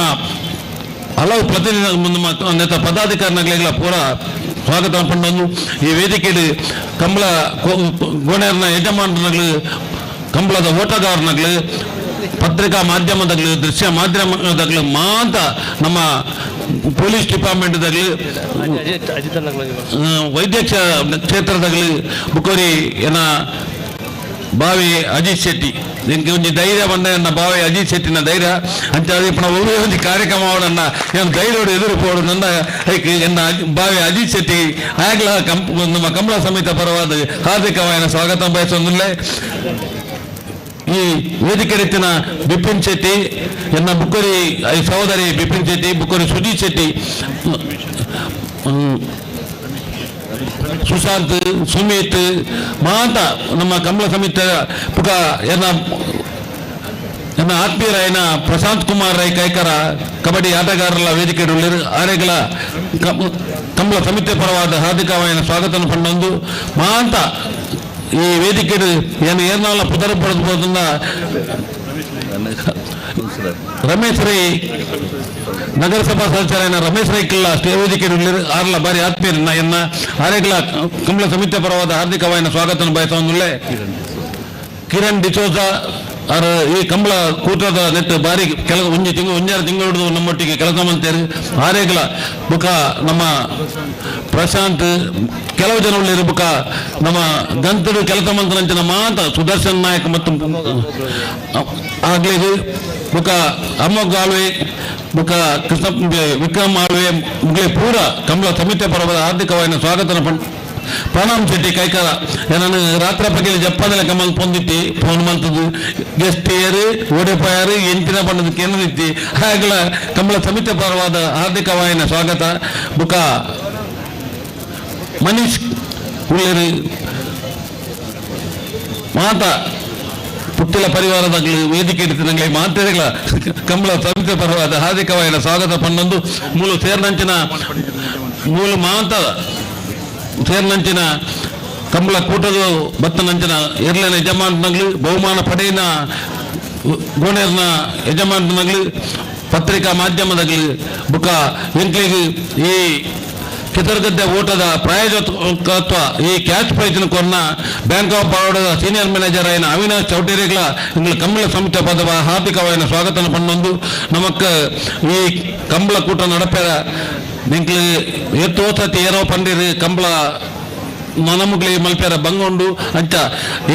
ಹಲವು ಪ್ರತಿನಿಧಿ ನಮ್ಮ ನೇತ ಪದಾಧಿಕಾರಿಗಳಿಗೆಲ್ಲ ಪೂರ ಸ್ವಾಗತ ಪಂಡೊಂದು. ಈ ವೇದಿಕೆಯಲ್ಲಿ ಕಂಬಳ ಗೋಣೆರ್ನ ಯಜಮಾನರುಗಳು, ಕಂಬಳದ ಓಟಗಾರನಗಳು, ಪತ್ರಿಕಾ ಮಾಧ್ಯಮದಾಗಲಿ, ದೃಶ್ಯ ಮಾಧ್ಯಮದಾಗಲಿ, ಮಾಂತ ನಮ್ಮ ಪೊಲೀಸ್ ಡಿಪಾರ್ಟ್ಮೆಂಟ್ದಾಗಲಿ, ವೈದ್ಯ ಕ್ಷೇತ್ರದಾಗಲಿ ಬುಕೋರಿ ಏನ ಬಾವಿ ಅಜಿತ್ ಶೆಟ್ಟಿ ನಿನ್ಗೆ ಒಂಜಿ ಧೈರ್ಯ ಬಂದ ಎನ್ನ ಬಾವಿ ಅಜಿತ್ ಶೆಟ್ಟಿನ ಧೈರ್ಯ ಅಂಚ ಇಪ್ಪನ ಒವ್ವೇ ಒಂಜಿ ಕಾರ್ಯಕ್ರಮ ಅವಡನ್ನ ಏನು ಧೈರ್ಯೋಡು ಎದುರು ಪೋಡು ನನ್ನ ಎನ್ನ ಬಾವಿ ಅಜಿತ್ ಶೆಟ್ಟಿ ಆಗ್ಲ ನಮ್ಮ ಕಮಲ ಸಮಿತ ಪರವಾದ ಹಾರ್ದಿಕವಾದ ಸ್ವಾಗತ ಬಯಸೊಂದುಲ್ಲೆ. ಈ ವೇದಿಕೆ ರೀತಿನ ಬಿಪಿನ್ ಶೆಟ್ಟಿ ಎನ್ನ ಬುಕ್ಕರಿ ಸಹೋದರಿ ಬಿಪಿನ್ ಶೆಟ್ಟಿ, ಬುಕ್ಕರಿ ಸುಜೀತ್ ಶೆಟ್ಟಿ, ಸುಶಾಂತ್, ಸುಮಿತ್ ಮಾತ ನಮ್ಮ ಕಮಲ ಸಮಿತ ಪುಕ ಎನ್ನ ಎನ್ನ ಆತ್ಮೀಯರಾಯನ ಪ್ರಶಾಂತ್ ಕುಮಾರ್ ರೈ ಕೈಕರ ಕಬಡ್ಡಿ ಆಟಗಾರರ ವೇದಿಕೆ ಆರೆಗಳ ಕಮಲ ಸಮಿತಿ ಪರವಾದ ಹಾರ್ದಿಕವಾದ ಸ್ವಾಗತ ಪಂಡೊಂದು ಮಾಂತ ಈ ವೇದಿಕೆ ಏನು ಏರ್ನಾಲ ಪುದರ ಪಡೆದ ರಮೇಶ್ ರೈ ನಗರಸಭಾ ಸದಸ್ಯರಾಯನ ರಮೇಶ್ ರೈ ಕಿಲ್ಲ ವೇದಿಕೆ ಆರ್ಲ ಬಾರಿ ಆತ್ಮೀಯರನ್ನ ಎನ್ನ ಆರೆಗಳ ಕಮಲ ಸಮಿತಿ ಪರವಾದ ಹಾರ್ದಿಕವಾದ ಸ್ವಾಗತ ಬಯಸೊಂದುಲ್ಲೆ. ಕಿರಣ್ ಡಿಸೋಜಾ ಆರ್ ಈ ಕಂಬಳ ಕೂಟದ ನೆಟ್ ಬಾರಿ ಕೆಲ ಒಂಜಿ ತಿಂಗಳು ಒಂಜಾರು ತಿಂಗಳು ನಮ್ಮೊಟ್ಟಿಗೆ ಕೆಲಸ ಮಾಡ್ತಾರೆ. ಆರೇಗಳ ಬುಕ ನಮ್ಮ ಪ್ರಶಾಂತ್ ಕೆಲವು ಜನ ಉಳ್ಳೇರು ಬುಕ ನಮ್ಮ ಗಂತಡು ಕೆಲಸ ಮಂತ್ರಂಚಿನ ಮಾತ ಸುದರ್ಶನ್ ನಾಯಕ್ ಮತ್ತು ಆಗ್ಲಿ ಬುಕ ಅಮ್ಮಗ್ ಆಳ್ವೆ ಬುಕ ಕೃಷ್ಣ ವಿಕ್ರಮ್ ಆಳ್ವೆ ಮುಗಲೆ ಪೂರ ಕಂಬಳ ಸಮಿತಿ ಪರವಾದ ಹಾರ್ದಿಕವಾದ ಸ್ವಾಗತ ಪ್ರಣಾಮ್ ಶೆಟ್ಟಿ ಕೈಕಾರ ನಾನು ರಾತ್ರಿ ಪಕ್ಕದಲ್ಲಿ ಜಪ್ಪದಲ್ಲ ಕಮಲ್ ಪೊಂದಿತ್ತಿ ಫೋನ್ ಮಂತದ್ದು ಗೆಸ್ಟ್ ಏರು ಓಡೆಪಾಯರು ಎಂಟಿನ ಬಣ್ಣದ ಕೇಂದ್ರದಿತ್ತಿ ಹಾಗಲ ಕಮಲ ಸಮಿತಿ ಪರವಾದ ಹಾರ್ದಿಕವಾಯಿನ ಸ್ವಾಗತ. ಬುಕ ಮನೀಶ್ ಉಳ್ಳೇರು ಮಾತಾ ಪುಟ್ಟಿಲ ಪರಿವಾರದಾಗಲಿ ವೇದಿಕೆ ಇಡ್ತಿದಂಗೆ ಮಾತೆಗಳ ಕಂಬಳ ಸಮಿತಿ ಪರವಾದ ಹಾರ್ದಿಕವಾಯಿನ ಸ್ವಾಗತ ಪನ್ನೊಂದು. ಮೂಲು ಸೇರ್ನಂಚಿನ ಮೂಲು ಮಾತ ಸೇರ್ನಂಚಿನ ಕಂಬಳ ಕೂಟದ ಬತ್ತನಂಚಿನ ಎರ್ಲನ ಯಜಮಾನನಗ್ಲು ಬಹುಮಾನ ಪಡೆಯಿನ ಗೋಣೇರ್ನ ಯಜಮಾನನಗ್ಲು ಪತ್ರಿಕಾ ಮಾಧ್ಯಮದಾಗಲಿ ಬುಕ್ಕ ಎಂಕ್ಲಿಗೆ ಈ ಚಿತ್ರಗದ್ದೆ ಓಟದ ಪ್ರಾಯೋಜಕತ್ವ ಈ ಕ್ಯಾಶ್ ಪ್ರೈಸ್ನ ಕೊನ್ನ ಬ್ಯಾಂಕ್ ಆಫ್ ಬರೋಡದ ಸೀನಿಯರ್ ಮ್ಯಾನೇಜರ್ అయిన ಅವಿನಾಶ್ ಚೌಟೇರಿಗಳ ಎಂಗಳ ಕಂಬಳ ಸಮಿತಿ ಪದವ ಹಾರ್ದಿಕವಾಯಿನ ಸ್ವಾಗತ ಪನ್ನೊಂದು. ನಮಕ್ ಈ ಕಂಬಳ ಕೂಟ ನಡಪೆರ ಎಂಕ್ಲು ಏತೋ ಸತಿ ಏರೋ ಪಂಡಿರು ಕಂಬಳ మనముగ్ಲಿ ಮಲ್ಪೆರ ಬಂಗೊಂಡು ಅಂಚ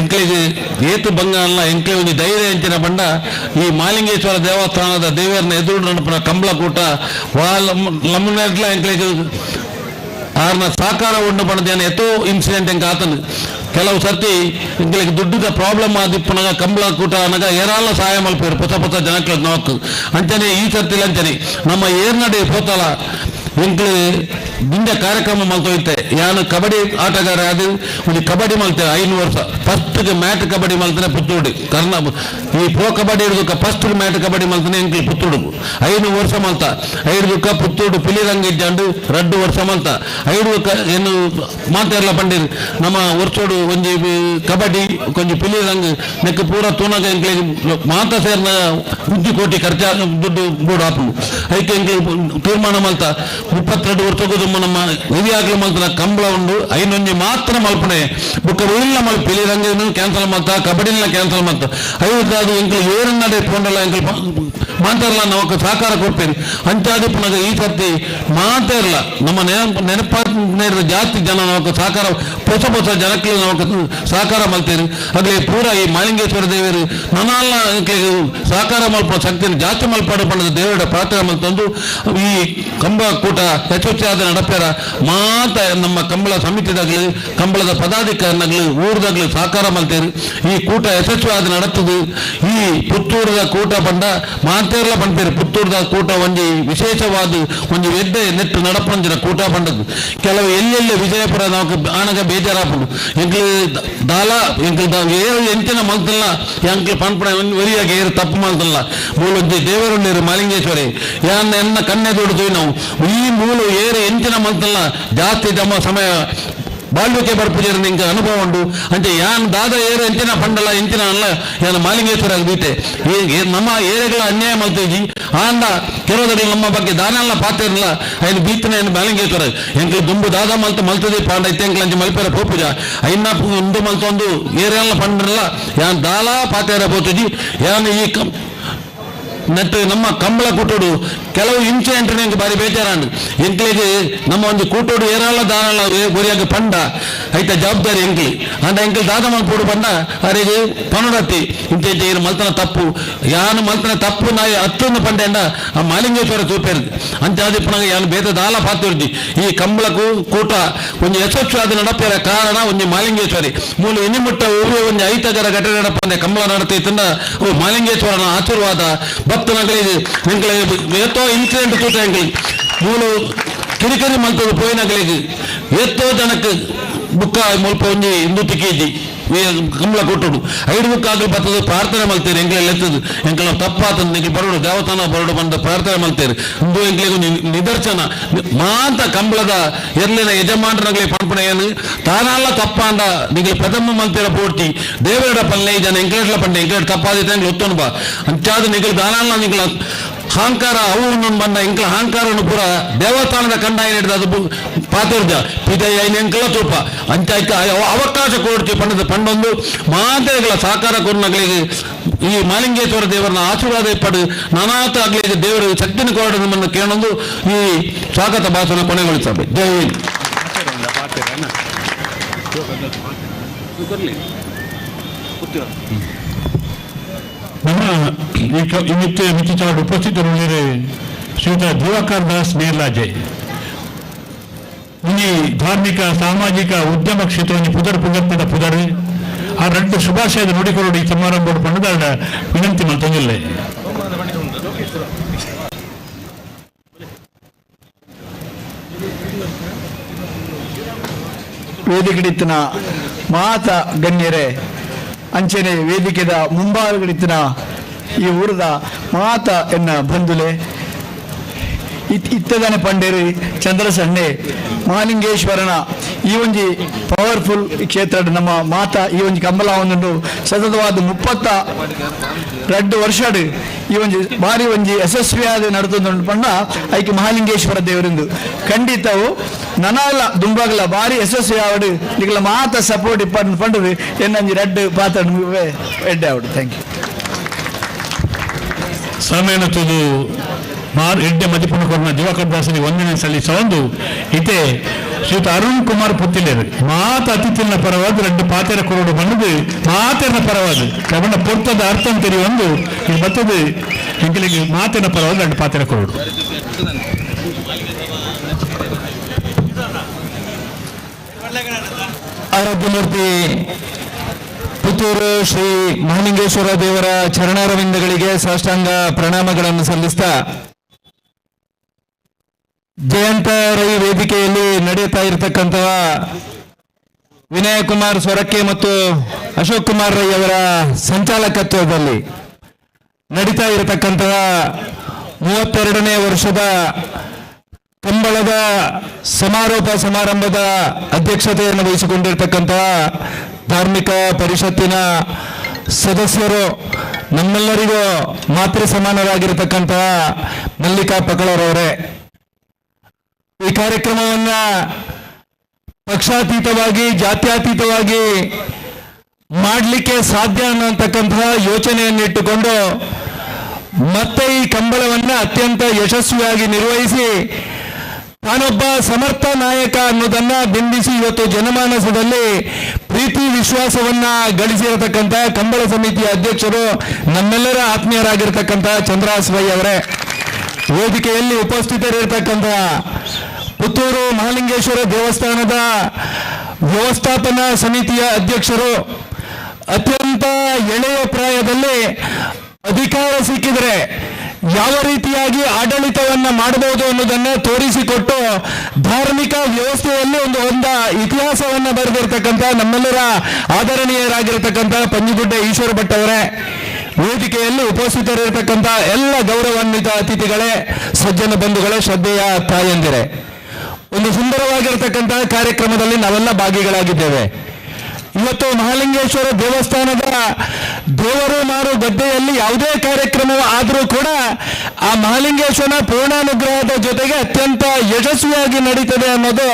ಎಂಕ್ಲಿಗೆ ಏತು ಬಂಗ ಅಲ್ಲ ಎಂಕ್ಲಿ ಒಂಜಿ ಧೈರ್ಯ ಅಂಚಿನ ಬಂಡ ಈ ಮಾಲಿಂಗೇಶ್ವರ ದೇವಸ್ಥಾನದ ದೇವರನ್ನ ಎದುರು ನಡಪುನ ಕಂಬಳ ಕೂಟ ಲಮ್ಮನೆಡ್ಲ ಎಂಕ್ಲಿಗೆ ಆರ್ನ ಸಹಕಾರ ಉಂಡು ಪಂಡ ಎತ್ತೋ ಇನ್ಸಿಡೆಂಟ್ ಎಂಕ ಆತನು. ಕೆಲವು ಸರ್ತಿ ಎಂಕ್ಲೆಗ್ ದುಡ್ಡುದ ಪ್ರಾಬ್ಲಮ್ ಆದಿಪ್ಪುನಗ ಕಂಬಳ ಕೂಟ ಅನಗ ಏರಾಲ ಸಹಾಯ ಮಲ್ಪೇರು ಪೊಸ ಪೊಸ ಜನಕ್ಲ ನೋಕ್ ಅಂಚನೆ ಈ ಸರ್ತಿ ಅಂಚನೆ ನಮ್ಮ ಏರ್ನಡೆ ಪೋತಲ ಎಂಕ್ಲು ದಿಂಜ ಕಾರ್ಯಕ್ರಮ ಮಲ್ತೋಯ್ತೆ. ಯಾನು ಕಬಡ್ಡಿ ಆಟಗಾರ ಅದು ಒಂದು ಕಬಡ್ಡಿ ಮಲ್ತೆ 5 ವರ್ಷ ಫಸ್ಟ್ ಮ್ಯಾಟ್ ಕಬಡ್ಡಿ ಮಲ್ತಾನೆ ಪುತ್ತೂಡು ಕರ್ನಾ ಈ ಪ್ರೋ ಕಬಡ್ಡಿ ಹಿಡಿದಕ್ಕ ಫಸ್ಟ್ ಮ್ಯಾಟ್ ಕಬಡ್ಡಿ ಮಲ್ತಾನೆ ಎಂಕ್ಲು ಪುತ್ತೂಡು 5 ವರ್ಷ ಮಲ್ತ 5 ಪುತ್ತೂಡು ಪಿಲಿರಂಗ ಇಜ್ಜಾಂಡು 2 ವರ್ಷ ಮಲ್ತ 5 ಏನು ಮಾತೆಲ್ಲ ಪಂಡಿರು ನಮ್ಮ ವರ್ಷೋಡು ಒಂಜಿ ಕಬಡ್ಡಿ ಕೊಂಚ ಪಿಲಿರಂಗ್ ನೆಕ್ ಪೂರ ತೂನಗ ಎಂಕ್ಲೆಗ್ ಮಾತ ಸೇರ್ನ 1 ಕೋಟಿ ಖರ್ಚು ದುಡ್ಡು ಬೋಡು ಆಪುಂಡು. ಐಕೆ ಎಂಕ್ಲು ತೀರ್ಮಾನ ಮಲ್ತ 32 ವರ್ಷಕ್ಕೂ ನಮ್ಮ ಹಿರಿಯಾಗ್ಲು ಮಲ್ತನ ಕಂಬಳ ಉಂಡು ಐನೊಂಜಿ ಮಾತ್ರ ಮಲ್ಪನೆ ಬೊಕ್ಕ ಉಳಿಲ್ಲ ಮಲ್ ಪಿಲಿರಂಗನು ಕ್ಯಾನ್ಸಲ್ ಮಲ್ತ ಕಬಡ್ಡಿನ ಕ್ಯಾನ್ಸಲ್ ಮಲ್ತ ಐವತ್ತಾದು ಎಂಕ್ಲು ಏರನ್ನಡೆ ಪೋಂಡಲ ಎಂಕ್ಲು ಮಾತಾರಲ್ಲ ನಮಕ್ ಸಹಕಾರ ಕೊಡ್ತೇನೆ. ಅಂಚಾದಿಪ್ಪನಾಗ ಈ ಸರ್ತಿ ಮಾತಾರಲ್ಲ ನಮ್ಮ ನೆನಪ ಜಾಸ್ತಿ ಜನ ನಮಕ್ ಸಹಕಾರ ಹೊಸ ಹೊಸ ಜನಕ್ಕೆ ನಮಕ್ ಸಹಕಾರ ಮಲ್ತೇನೆ. ಅದೇ ಪೂರ ಈ ಮಾಲಿಂಗೇಶ್ವರ ದೇವರು ನನ್ನಲ್ಲ ಸಹಕಾರ ಮಲ್ಪ ಶಕ್ತಿಯನ್ನು ಜಾಸ್ತಿ ಮಲ್ಪಾಡು ಪಂಡದ ದೇವರ ಪ್ರಾರ್ಥನೆ ಮಲ್ತಂದು ಈ ಕಂಬ ಕೂಟ ಯಶಸ್ವಿಯಾದ ನಡಪೇರ ಮಾತ ನಮ್ಮ ಕಂಬಳ ಸಮಿತಿದಾಗಲಿ ಕಂಬಳದ ಪದಾಧಿಕಾರಿನಾಗಲಿ ಊರದಾಗಲಿ ಸಹಕಾರ ಮಲ್ತೇರು. ಈ ಕೂಟ ಯಶಸ್ವಿಯಾದ ನಡತದು. ಈ ಪುತ್ತೂರದ ಕೂಟ ಬಂಡ ಮಾತೇರ್ಲ ಪಂಪೇರು ಪುತ್ತೂರದ ಕೂಟ ಒಂಜಿ ವಿಶೇಷವಾದ ಒಂಜಿ ಎಡ್ಡೆ ನೆಟ್ಟು ನಡಪಂಜಿನ ಕೂಟ ಬಂಡದು. ಕೆಲವು ಎಲ್ಲೆಲ್ಲಿ ವಿಜಯಪುರ ನಾವು ಆನಗ ಬೇಜಾರಾಪುಂಡು ಎಂಕ್ಲು ದಾಲ ಎಂಕ್ಲು ಏರು ಎಂಚಿನ ಮಲ್ತಲ್ಲ ಎಂಕ್ಲು ಪನ್ಪುಣ ಒರಿಯಾಗ ಏರು ತಪ್ಪು ಮಲ್ತಲ್ಲ ಮೂಲೊಂಜಿ ದೇವರುಳ್ಳೇರು ಮಾಲಿಂಗೇಶ್ವರಿ ಯಾನ್ ಎನ್ನ ಕಣ್ಣೆ ದುಡ್ದು ನಾವು ಈ ಮೂಲ ಏರು ಎಂಚಿನ ಮಲ್ತಲ್ಲ ಜಾಸ್ತಿ ತಮ್ಮ ಸಮಯ ಬಾಳ್ವಿಕೆ ಬರ್ಪುಜೇರು ನಿಂಗೆ ಅನುಭವ ಉಂಡು. ಅಂಚೆ ಯಾನ್ ದಾದ ಏರು ಎಂಚಿನ ಪಂಡಲ ಎಂಚಿನ ಅಲ್ಲ ಯಾನ್ ಮಾಲಿಂಗೇಶ್ವರ ಬೀತೆ ನಮ್ಮ ಏರೆಗಳ ಅನ್ಯಾಯ ಮಲ್ತೇಜಿ ಆಂಡ ಕೆಲವದಲ್ಲಿ ನಮ್ಮ ಬಗ್ಗೆ ದಾನೆಲ್ಲ ಪಾತ್ರ ಇರಲ್ಲ ಐನು ಬೀತನ ಏನು ಮಾಲಿಂಗೇಶ್ವರ ಎಂಕ್ಲು ದುಂಬು ದಾದ ಮಲ್ತ ಮಲ್ತದೆ ಪಾಂಡ ಐತೆ ಎಂಕ್ಲ ಅಂಚೆ ಮಲ್ಪೆರ ಪೋಪುಜ ಐನ ಉಂಡು ಮಲ್ತೊಂದು ಏರೆಲ್ಲ ಪಂಡ್ರಲ್ಲ ಯಾನ್ ದಾಲ ಪಾತೇರ ಪೋತುಜಿ ಯಾನ್ ಈ ನೆಟ್ಟು ನಮ್ಮ ಕಂಬಳ ಕೂಟೋಡು ಕೆಲವು ಇನ್ಸಿಡೆಂಟ್ ಎಂಕ್ ಬಾರಿ ಬೇಜಾರಾಂಡು. ಎಂಕ್ಲೆಗ್ ನಮ್ಮ ಒಂದು ಕೂಟೋಡು ಏರಾಲ ದಾನಲ್ಲ ಗುರಿಯಾಗ ಪಂಡ ಐತ ಜವಾಬ್ದಾರಿ ಎಂಕ್ಲಿ ಅಂಡ ಎಂಕ್ಲು ದಾದ ಮಲ್ಪೋಡು ಪಂಡ ಅರೆಗೆ ಪನುಡತ್ತಿ ಇಂತ ಏನು ಮಲ್ತನ ತಪ್ಪು ಯಾನು ಮಲ್ತನ ತಪ್ಪು ನಾಯಿ ಹತ್ತೊಂದು ಪಂಡ ಆ ಮಾಲಿಂಗೇಶ್ವರ ತೂಪೇರು ಅಂಚಾದಿಪ್ಪನಾಗ ಯಾನು ಬೇತ ದಾಲ ಪಾತಿರ್ಜಿ ಈ ಕಂಬಳಕ್ಕೂ ಕೂಟ ಒಂದು ಯಶಸ್ವಿ ನಡಪೇರ ಕಾರಣ ಒಂದು ಮಾಲಿಂಗೇಶ್ವರಿ ಮೂಲ ಎನಿಮುಟ್ಟ ಊರೇ ಒಂದು ಐತಗರ ಘಟನೆ ನಡಪಂದೆ ಕಂಬಳ ನಡತೈತಂದ ಓ ಮಾಲಿಂಗೇಶ್ವರನ ಆಶೀರ್ವಾದ ಭಕ್ತನಗಳಿಗೆ ಏತೋ ಇನ್ಸಿಡೆಂಟ್ ತೂತ ಎಂಕ್ಲು ಮೂಲು ಕಿರಿಕಿರಿ ಮಲ್ತದ ಪೋಯಿನಗಳಿಗೆ ಏತೋ ಜನಕ್ಕೆ ಬುಕ್ಕ ಮುಲ್ಪ ಒಂಜಿ ಹಿಂದೂ ತಿಕ್ಕೇಜಿ ಕಂಬಳ ಕೊಟ್ಟುಡು ಐದು ಬುಕ್ಕ ಆಗಲಿ ಬರ್ತದೆ ಪ್ರಾರ್ಥನೆ ಮಲ್ತೇನೆ ಎಂಕ್ಲೆಲ್ಲ ಎತ್ತದು ಎಂಕ್ಲ ತಪ್ಪಾತಂದು ಎಂಕ್ಲು ಬರೋಡು ದೇವಸ್ಥಾನ ಬರೋಡು ಬಂದ ಪ್ರಾರ್ಥನೆ ಮಲ್ತೇನೆ ಇಂದು ಎಂಕ್ಲೆಗ್ ಒಂಜಿ ನಿದರ್ಶನ ಮಾಂತ ಕಂಬಳದ ಎರ್ಲಿನ ಯಜಮಾನರಾಗಲಿ ಪಂಪಣ ಏನು ತಾನಲ್ಲ ತಪ್ಪಾಂಡ ನಿಂಗೆ ಪ್ರಥಮ ಮಲ್ತೇರ ಪೋಡ್ತಿ ದೇವರ ಪಲ್ಲೆ ಜನ ಎಂಕ್ಲೇಟ್ಲ ಪಂಡೆ ಎಂಕ್ಲೇಟ್ ತಪ್ಪಾದಿತ್ತೆ ಎಂಕ್ಲು ಒತ್ತೊನು ಬಾ ಅಂಚಾದ ನಿಂಗೆ ದಾನಲ್ಲ ನಿಂಗ್ಲ ಅಹಂಕಾರ ಅವು ಬಂದ ಎಂಕ್ಲ ಅಹಂಕಾರವನ್ನು ಪೂರ ದೇವಸ್ಥಾನದ ಕಂಡ ಏನಿಡ್ದು ಅದು ಪಾತುರ್ಜ ಪಿದೈ ಐನ ಎಂಕ್ಲ ತೂಪ ಅಂಚಾಯ್ತ ಅವಕಾಶ ಕೊಡ್ತಿ ಪಂಡದ ಪಂಡೊಂದು ಮಾತೆಗಳ ಸಹಕಾರ ಕೊರ್ನಗಳಿಗೆ ಈ ಮಾಲಿಂಗೇಶ್ವರ ದೇವರನ್ನ ಆಶೀರ್ವಾದ ಪಡು ನಾನಾತ ಆಗಲಿ ದೇವರು ಶಕ್ತಿನ ಕೊರಡು ನಮ್ಮನ್ನು ಕೇಳೊಂದು ಈ ಸ್ವಾಗತ ಭಾಷಣ ಕೊನೆಗೊಳಿಸಬೇಕು. ಜೈ ಹಿಂದ್. ನಮ್ಮ ನಿಮಿತ್ತ ಮಿತ್ತಿಚಾಡು ಉಪಸ್ಥಿತರುಳ್ಳರೆ ಶ್ರೀಯುತ ದಿವಾಕರ್ ದಾಸ್ ಮೇರ್ಲಾಜೆ ಈ ಧಾರ್ಮಿಕ ಸಾಮಾಜಿಕ ಉದ್ಯಮ ಕ್ಷೇತ್ರವನ್ನು ಪುದರ್ ಪುಗರ್ಪದ ಪುದರ್ ಆ ರಡ್ಡು ಶುಭಾಶಯದ ನುಡಿಕೊರಡು ಈ ಸಮಾರಂಭ ಪಂಡದ ವಿನಂತಿ ಮಲ್ತೊಂದಿಲ್ಲ. ವೇದಿಕೆಡಿತ್ತಿನ ಮಾತ ಗಣ್ಯರೇ ಅಂಚನೆ ವೇದಿಕೆದ ಮುಂಬಾರುಗಳಿತ್ತಿನ ಈ ಊರದ ಮಾತ ಎನ್ನ ಬಂಧುಲೆ ಇತ್ತದನೆ ಪಂಡೇರಿ ಚಂದ್ರಸಣ್ಣೆ ಮಹಾಲಿಂಗೇಶ್ವರನ ಈ ಒಂಜಿ ಪವರ್ಫುಲ್ ಕ್ಷೇತ್ರ ನಮ್ಮ ಮಾತ ಈ ಒಂಜಿ ಕಂಬಲ ಒಂದುಂಡು ಸತತವಾದ 32 ವರ್ಷಡ್ ಈ ಒಂಜಿ ಭಾರಿ ಒಂಜಿ ಯಶಸ್ವಿಯಾದ ನಡತೊಂದುಂಡು ಪಂಡ ಐಕೆ ಮಹಾಲಿಂಗೇಶ್ವರ ದೇವರಿಂದು ಖಂಡಿತವು ನನಲ ದುಂಬಾಗಲ ಭಾರಿ ಯಶಸ್ವಿ ಆವಡು ನಿಗಲ ಮಾತ ಸಪೋರ್ಟ್ ಇಪ್ಪಂಡು ಪಂಡದು ಎನ್ನಂಜಿ ರಡ್ಡು ಪಾತ್ರ ಎಡ್ಡೆ ಆವಡು. Thank you. ಸಮಯನ ತುದು ಮಾರ್ ಎಡ್ಡೆ ಮದಿಪುಣ ಕೊರ್ನ ದಿವಾಕರ್ ದಾಸನಿ ವಂದನೆ ಸಲ್ಲಿಸೊಂದು ಇತೆ ಶ್ರೀಯುತ ಅರುಣ್ ಕುಮಾರ್ ಪುತ್ತಿಲೇರು ಮಾತ ಅತಿಥಿನ ಪರವಾದ రెండు ಪಾತೆರ ಕೊರಡು ಬಂದದು ಮಾತೆನ ಪರವಾದ ಕಬಣ ಪೊರ್ತದ ಅರ್ಥ ಒಂದು ಇದು ಬರ್ತದೆ ಎಂಕಲಿಗೆ ಮಾತಿನ ಪರವಾದ రెండు ಪಾತೆರ ಕೊರಡು. ಆರಾಧ್ಯಮೂರ್ತಿ ಪುತ್ತೂರು ಶ್ರೀ ಮಹಾಲಿಂಗೇಶ್ವರ ದೇವರ ಚರಣಾರವಿಂದಗಳಿಗೆ ಸಾಷ್ಟಾಂಗ ಪ್ರಣಾಮಗಳನ್ನು ಸಲ್ಲಿಸ್ತಾ ಜಯಂತ ರೈ ವೇದಿಕೆಯಲ್ಲಿ ನಡೆಯುತ್ತಾ ಇರತಕ್ಕಂತಹ ವಿನಯ ಕುಮಾರ್ ಸೊರಕೆ ಮತ್ತು ಅಶೋಕ್ ಕುಮಾರ್ ರೈ ಅವರ ಸಂಚಾಲಕತ್ವದಲ್ಲಿ ನಡೀತಾ ಇರತಕ್ಕಂತಹ 32ನೇ ವರ್ಷದ ಕಂಬಳದ ಸಮಾರೋಪ ಸಮಾರಂಭದ ಅಧ್ಯಕ್ಷತೆಯನ್ನು ವಹಿಸಿಕೊಂಡಿರ್ತಕ್ಕಂತಹ ಧಾರ್ಮಿಕ ಪರಿಷತ್ತಿನ ಸದಸ್ಯರು, ನಮ್ಮೆಲ್ಲರಿಗೂ ಮಾತೃ ಸಮಾನರಾಗಿರ್ತಕ್ಕಂತಹ ಮಲ್ಲಿಕಾ ಪಕಳರವರೇ, ಈ ಕಾರ್ಯಕ್ರಮವನ್ನ ಪಕ್ಷಾತೀತವಾಗಿ ಜಾತ್ಯತೀತವಾಗಿ ಮಾಡಲಿಕ್ಕೆ ಸಾಧ್ಯ ಅನ್ನತಕ್ಕಂತಹ ಯೋಚನೆಯನ್ನಿಟ್ಟುಕೊಂಡು ಮತ್ತೆ ಈ ಕಂಬಳವನ್ನು ಅತ್ಯಂತ ಯಶಸ್ವಿಯಾಗಿ ನಿರ್ವಹಿಸಿ ತಾನೊಬ್ಬ ಸಮರ್ಥ ನಾಯಕ ಅನ್ನೋದನ್ನ ಬಿಂಬಿಸಿ ಇವತ್ತು ಜನಮಾನಸದಲ್ಲಿ ಪ್ರೀತಿ ವಿಶ್ವಾಸವನ್ನ ಗಳಿಸಿರತಕ್ಕಂಥ ಕಂಬಳ ಸಮಿತಿಯ ಅಧ್ಯಕ್ಷರು ನಮ್ಮೆಲ್ಲರ ಆತ್ಮೀಯರಾಗಿರ್ತಕ್ಕಂಥ ಚಂದ್ರಹಾಸ್ ರೈ ಅವರೇ, ವೇದಿಕೆಯಲ್ಲಿ ಉಪಸ್ಥಿತರಿರ್ತಕ್ಕಂಥ ಪುತ್ತೂರು ಮಹಾಲಿಂಗೇಶ್ವರ ದೇವಸ್ಥಾನದ ವ್ಯವಸ್ಥಾಪನಾ ಸಮಿತಿಯ ಅಧ್ಯಕ್ಷರು, ಅತ್ಯಂತ ಎಳೆಯ ಪ್ರಾಯದಲ್ಲಿ ಅಧಿಕಾರ ಸಿಕ್ಕಿದರೆ ಯಾವ ರೀತಿಯಾಗಿ ಆಡಳಿತವನ್ನ ಮಾಡಬಹುದು ಅನ್ನೋದನ್ನ ತೋರಿಸಿಕೊಟ್ಟು ಧಾರ್ಮಿಕ ವ್ಯವಸ್ಥೆಯಲ್ಲಿ ಒಂದು ಇತಿಹಾಸವನ್ನ ಬರೆದಿರ್ತಕ್ಕಂಥ ನಮ್ಮೆಲ್ಲರ ಆದರಣೀಯರಾಗಿರ್ತಕ್ಕಂಥ ಪಂಜಿಗುಡ್ಡೆ ಈಶ್ವರ ಭಟ್ ಅವರೇ, ವೇದಿಕೆಯಲ್ಲಿ ಉಪಸ್ಥಿತರಿರ್ತಕ್ಕಂಥ ಎಲ್ಲ ಗೌರವಾನ್ವಿತ ಅತಿಥಿಗಳೇ, ಸಜ್ಜನ ಬಂಧುಗಳೇ, ಶ್ರದ್ಧೆಯ ತಾಯಂದಿರೇ, ಒಂದು ಸುಂದರವಾಗಿರ್ತಕ್ಕಂಥ ಕಾರ್ಯಕ್ರಮದಲ್ಲಿ ನಾವೆಲ್ಲ ಭಾಗಿಗಳಾಗಿದ್ದೇವೆ. ಇವತ್ತು ಮಹಾಲಿಂಗೇಶ್ವರ ದೇವಸ್ಥಾನದ ದೇವರು ಮಾರು ಗದ್ದೆಯಲ್ಲಿ ಯಾವುದೇ ಕಾರ್ಯಕ್ರಮ ಆದರೂ ಕೂಡ ಆ ಮಹಾಲಿಂಗೇಶ್ವರನ ಪೂರ್ಣಾನುಗ್ರಹದ ಜೊತೆಗೆ ಅತ್ಯಂತ ಯಶಸ್ವಿಯಾಗಿ ನಡೀತದೆ ಅನ್ನೋದು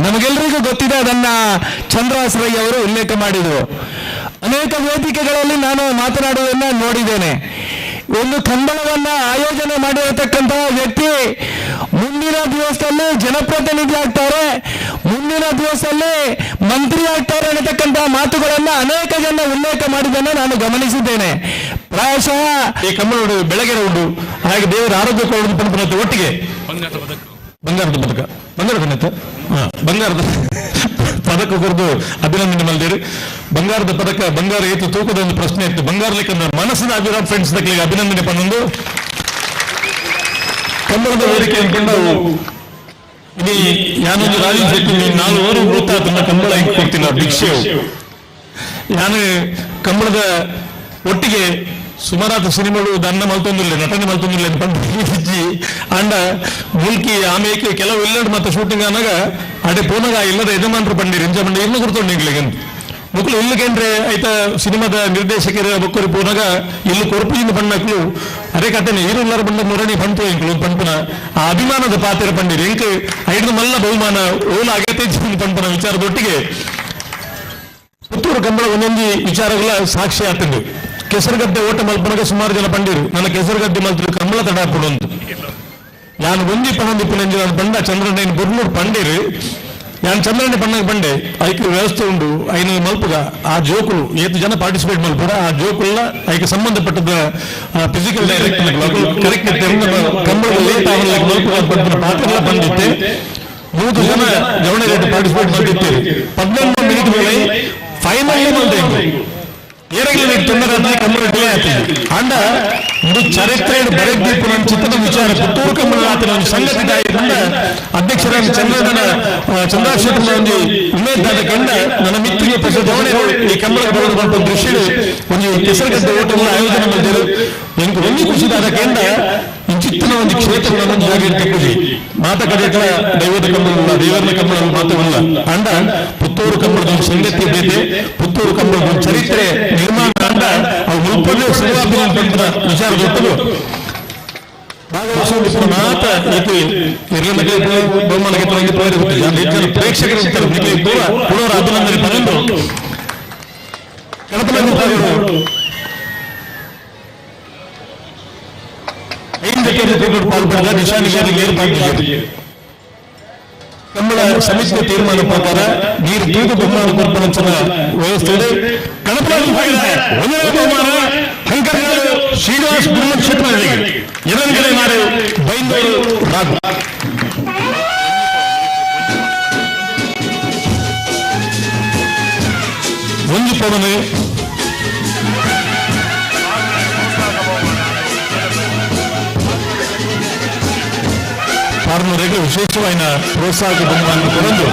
ನಮಗೆಲ್ಲರಿಗೂ ಗೊತ್ತಿದೆ. ಅದನ್ನ ಚಂದ್ರಹಾಸ್ ರೈ ಅವರು ಉಲ್ಲೇಖ ಮಾಡಿದರು. ಅನೇಕ ವೇದಿಕೆಗಳಲ್ಲಿ ನಾನು ಮಾತನಾಡುವುದನ್ನ ನೋಡಿದ್ದೇನೆ. ಒಂದು ಕಂಬಳವನ್ನ ಆಯೋಜನೆ ಮಾಡಿರತಕ್ಕಂತಹ ವ್ಯಕ್ತಿ ಮುಂದಿನ ದಿವಸದಲ್ಲಿ ಜನಪ್ರತಿನಿಧಿ ಆಗ್ತಾರೆ, ಮುಂದಿನ ದಿವಸದಲ್ಲಿ ಮಂತ್ರಿ ಆಗ್ತಾರೆ ಅನ್ನತಕ್ಕಂತಹ ಮಾತುಗಳನ್ನ ಅನೇಕ ಜನ ಉಲ್ಲೇಖ ಮಾಡಿದ್ದನ್ನು ನಾನು ಗಮನಿಸಿದ್ದೇನೆ. ಪ್ರಾಯಶಃ ಈ ಕಂಬಳ ಬೆಳಗೆರೆ ಉಂಟು, ಹಾಗೆ ದೇವರ ಆರೋಗ್ಯ ಕೊಡುವುದು ಒಟ್ಟಿಗೆ ಬಂಗಾರದ ಪದಕ, ಬಂಗಾರದ ಬಂಗಾರದ ಪದಕ ಕೊರದು ಅಭಿನಂದನೆ ಮಲ್ದೇರಿ. ಬಂಗಾರದ ಪದಕ, ಬಂಗಾರ ಏತು ತೂಕದ ಒಂದು ಪ್ರಶ್ನೆ ಇತ್ತು. ಬಂಗಾರ ಲೆಕ್ಕ ಮನಸ್ಸಿನ ಅಭಿರಾಮ್ ಫ್ರೆಂಡ್ಸ್ ದಕ್ಕಲಿಗೆ ಅಭಿನಂದನೆ ಪನ್ನೊಂದು. ಕಂಬಳದ ವೇದಿಕೆ ಅನ್ಕೊಂಡು ಇಲ್ಲಿ ಯಾನೊಂದು ರಾಜೀವ್ ಶೆಟ್ಟಿ 4 ಓರು ಗೊತ್ತಾತನ್ನ ಕಂಬಳ ಹಿಂಗ್ ಕೊಡ್ತೀನಿ ಭಿಕ್ಷೆ. ನಾನು ಕಂಬಳದ ಒಟ್ಟಿಗೆ ಸುಮಾರಾದ ಸಿನಿಮಾಗಳು ದನ್ನ ಮಲ್ತೊಂದಿಲ್ಲ, ನಟನೆ ಮಲ್ತೊಂದಿಲ್ಲ ಪಂಡು ಅಂಡ ಮುಲ್ಕಿ ಆಮೇಲೆ ಕೆಲವು ಇಲ್ಲಡ್ ಮತ್ತೆ ಶೂಟಿಂಗ್ ಅನ್ನಾಗ ಅಡೆ ಪೋನಾಗ ಇಲ್ಲದ ಯಜಮಾನರು ಪಂಡಿರು ಇಂಚ ಪಂಡಿ ಇನ್ನು ಗುರ್ತೊಂಡು ಇಂಗ್ಲಿಗೆ ಮುಕ್ಳು ಇಲ್ಲಗೇನ್ರೆ ಆಯ್ತಾ ಸಿನಿಮಾದ ನಿರ್ದೇಶಕರ ಬೊಕ್ಕರಿ ಪೋನಾಗ ಇಲ್ಲಿ ಕೊರಪುಜಿಂದ ಬಣ್ಣಕ್ಲು ಅದೇ ಕಥೆನೆ ಈರುಲ್ಲರ ಬಣ್ಣ ಮುರಣಿ ಪಂಪು ಎಂಕ್ಲು ಪಂಪುನ ಆ ಅಭಿಮಾನದ ಪಾತ್ರ ಪಂಡಿರು ಎಂಕ್ ಐದು ಮಲ್ಲ ಬಹುಮಾನ ಓಲ ಅಗತ್ಯ ಪಂಪನ ವಿಚಾರದೊಟ್ಟಿಗೆ ಪುತ್ತೂರು ಕಂಬಳ ಒಂದೊಂದು ವಿಚಾರಗಳ ಸಾಕ್ಷಿ ಆಗ್ತದೆ. ಕೆಸರುಗದ್ದೆ ಓಟ ಮಲ್ಪನಗ ಸುಮಾರು ಜನ ಪಂಡಿರು ನನ್ನ ಕೆಸರುಗದ್ದೆ ಮಲ್ತರು ಕಂಬಳ ತಡಾಪುಡು ಅಂತ ನಾನು ಒಂದಿ ಪಣಂದಿ ಪುನಂಜಿ ನಾನು ಬಂದ ಚಂದ್ರಣ್ಣ ಬುರ್ನೂರು ಪಂಡಿರು. ನಾನು ಚಂದ್ರಣ್ಣ ಪಣ್ಣಗೆ ಬಂಡೆ ಐಕೆ ವ್ಯವಸ್ಥೆ ಉಂಡು ಐನ ಮಲ್ಪುಗ ಆ ಜೋಕುಲು ಏತು ಜನ ಪಾರ್ಟಿಸಿಪೇಟ್ ಮಲ್ಪುಗ ಆ ಜೋಕುಲ್ಲ ಐಕೆ ಸಂಬಂಧಪಟ್ಟದ physical director correct Kambala late ಆಗಲ್ಲ ಮಲ್ಪುಗ ಪಡ್ಪುನ ಪಾತ್ರ ಬಂದಿತ್ತೆ. 100 ಜನ ಜವಣಿ ಪಾರ್ಟಿಸಿಪೇಟ್ ಮಾಡಿದ್ದೇವೆ. 18 ಮಿನಿಟ್ ಮೇಲೆ ಫೈನಲ್ ಬಂದೆ ಏರಾಗಲಿ ತೊಂದರೆ ಕಂಬಳ ಡಿಲೇ ಆಗ್ತದೆ. ಅಂಡ ಇದು ಚರಿತ್ರೆ ಬರೆದೀಪು ನನ್ನ ಚಿತ್ರದ ವಿಚಾರ ಪುತ್ತೂರು ಕಂಬಳ ಆತನ ಒಂದು ಸಂಗತಿ ದಾಯಕಂಡ ಅಧ್ಯಕ್ಷರಾಗಿ ಚಂದ್ರನ ಚಂದ್ರಶೇಖರ ಒಂದು ಉಮೇದಾದ ಕಂಡ ನನ್ನ ಮಿತ್ತಿಗೆ ಪ್ರಸಿದ್ಧವಣೆ ಈ ಕಂಬಳ ಬರೋದು ಬಂದ ದೃಶ್ಯ ಒಂದು ಕೆಸರುಗಡ್ಡೆ ಓಟವನ್ನು ಆಯೋಜನೆ ಮಾಡಿದರು. எனக்கு ಒಂದು ಖುಷಿದಾದ ಕಂಡ ಇಂಚಿತ್ತಿನ ಒಂದು ಕ್ಷೇತ್ರ ನನ್ನೊಂದು ಜಾಗ ಇರ್ತಕ್ಕುಜಿ ಮಾತ ಕಡೆಗಳ ದೈವದ ಕಂಬಳಲ್ಲ ದೇವರ ಕಂಬಳ ಮಾತವಲ್ಲ ಅಂಡ ಪುತ್ತೂರು ಕಂಬಳದ ಒಂದು ಸಂಗತಿ ಬೇತೆ ಪುತ್ತೂರು ಕಂಬಳದ ಒಂದು ಚರಿತ್ರೆ ನಿರ್ಮಾಣ ಅಂಡ ಅವು ಮುಲ್ಪದೇ ಸುಲಭ ವಿಚಾರ ಗೊತ್ತದು ಮಾತ ಇದು ಬಹುಮಾನಕ್ಕೆ ಪ್ರೇಕ್ಷಕರು ಪುನರ್ ಅಭಿನಂದನೆ ಪಡೆದು ಪಾಲ್ಪಡೆದ ನಿಶಾನಿಗೆ ಕಂಬಳ ಸಮಿತಿಯ ತೀರ್ಮಾನ ಪ್ರಕಾರ ನೀರು ತೂಗು ಬಹುಮಾನ ಕೊರ್ಪಣಂಚಿನ ವ್ಯವಸ್ಥೆ ಇದೆ. ಬಹುಮಾನ ಹಂಕರ್ನಾಡು ಶ್ರೀನಿವಾಸ್ ಗುರುಕ್ಷೇತ್ರ ಎರಡನೇ ಮಾರು ಬೈಂದೂರು ರಾಘು. ಒಂಜಿ ಪವನ್. ಪಾರ್ನೂರಿಗೆ ವಿಶೇಷವಾದ ಪ್ರೋತ್ಸಾಹಕ ಬಹುಮಾನ ಕೊಡಲು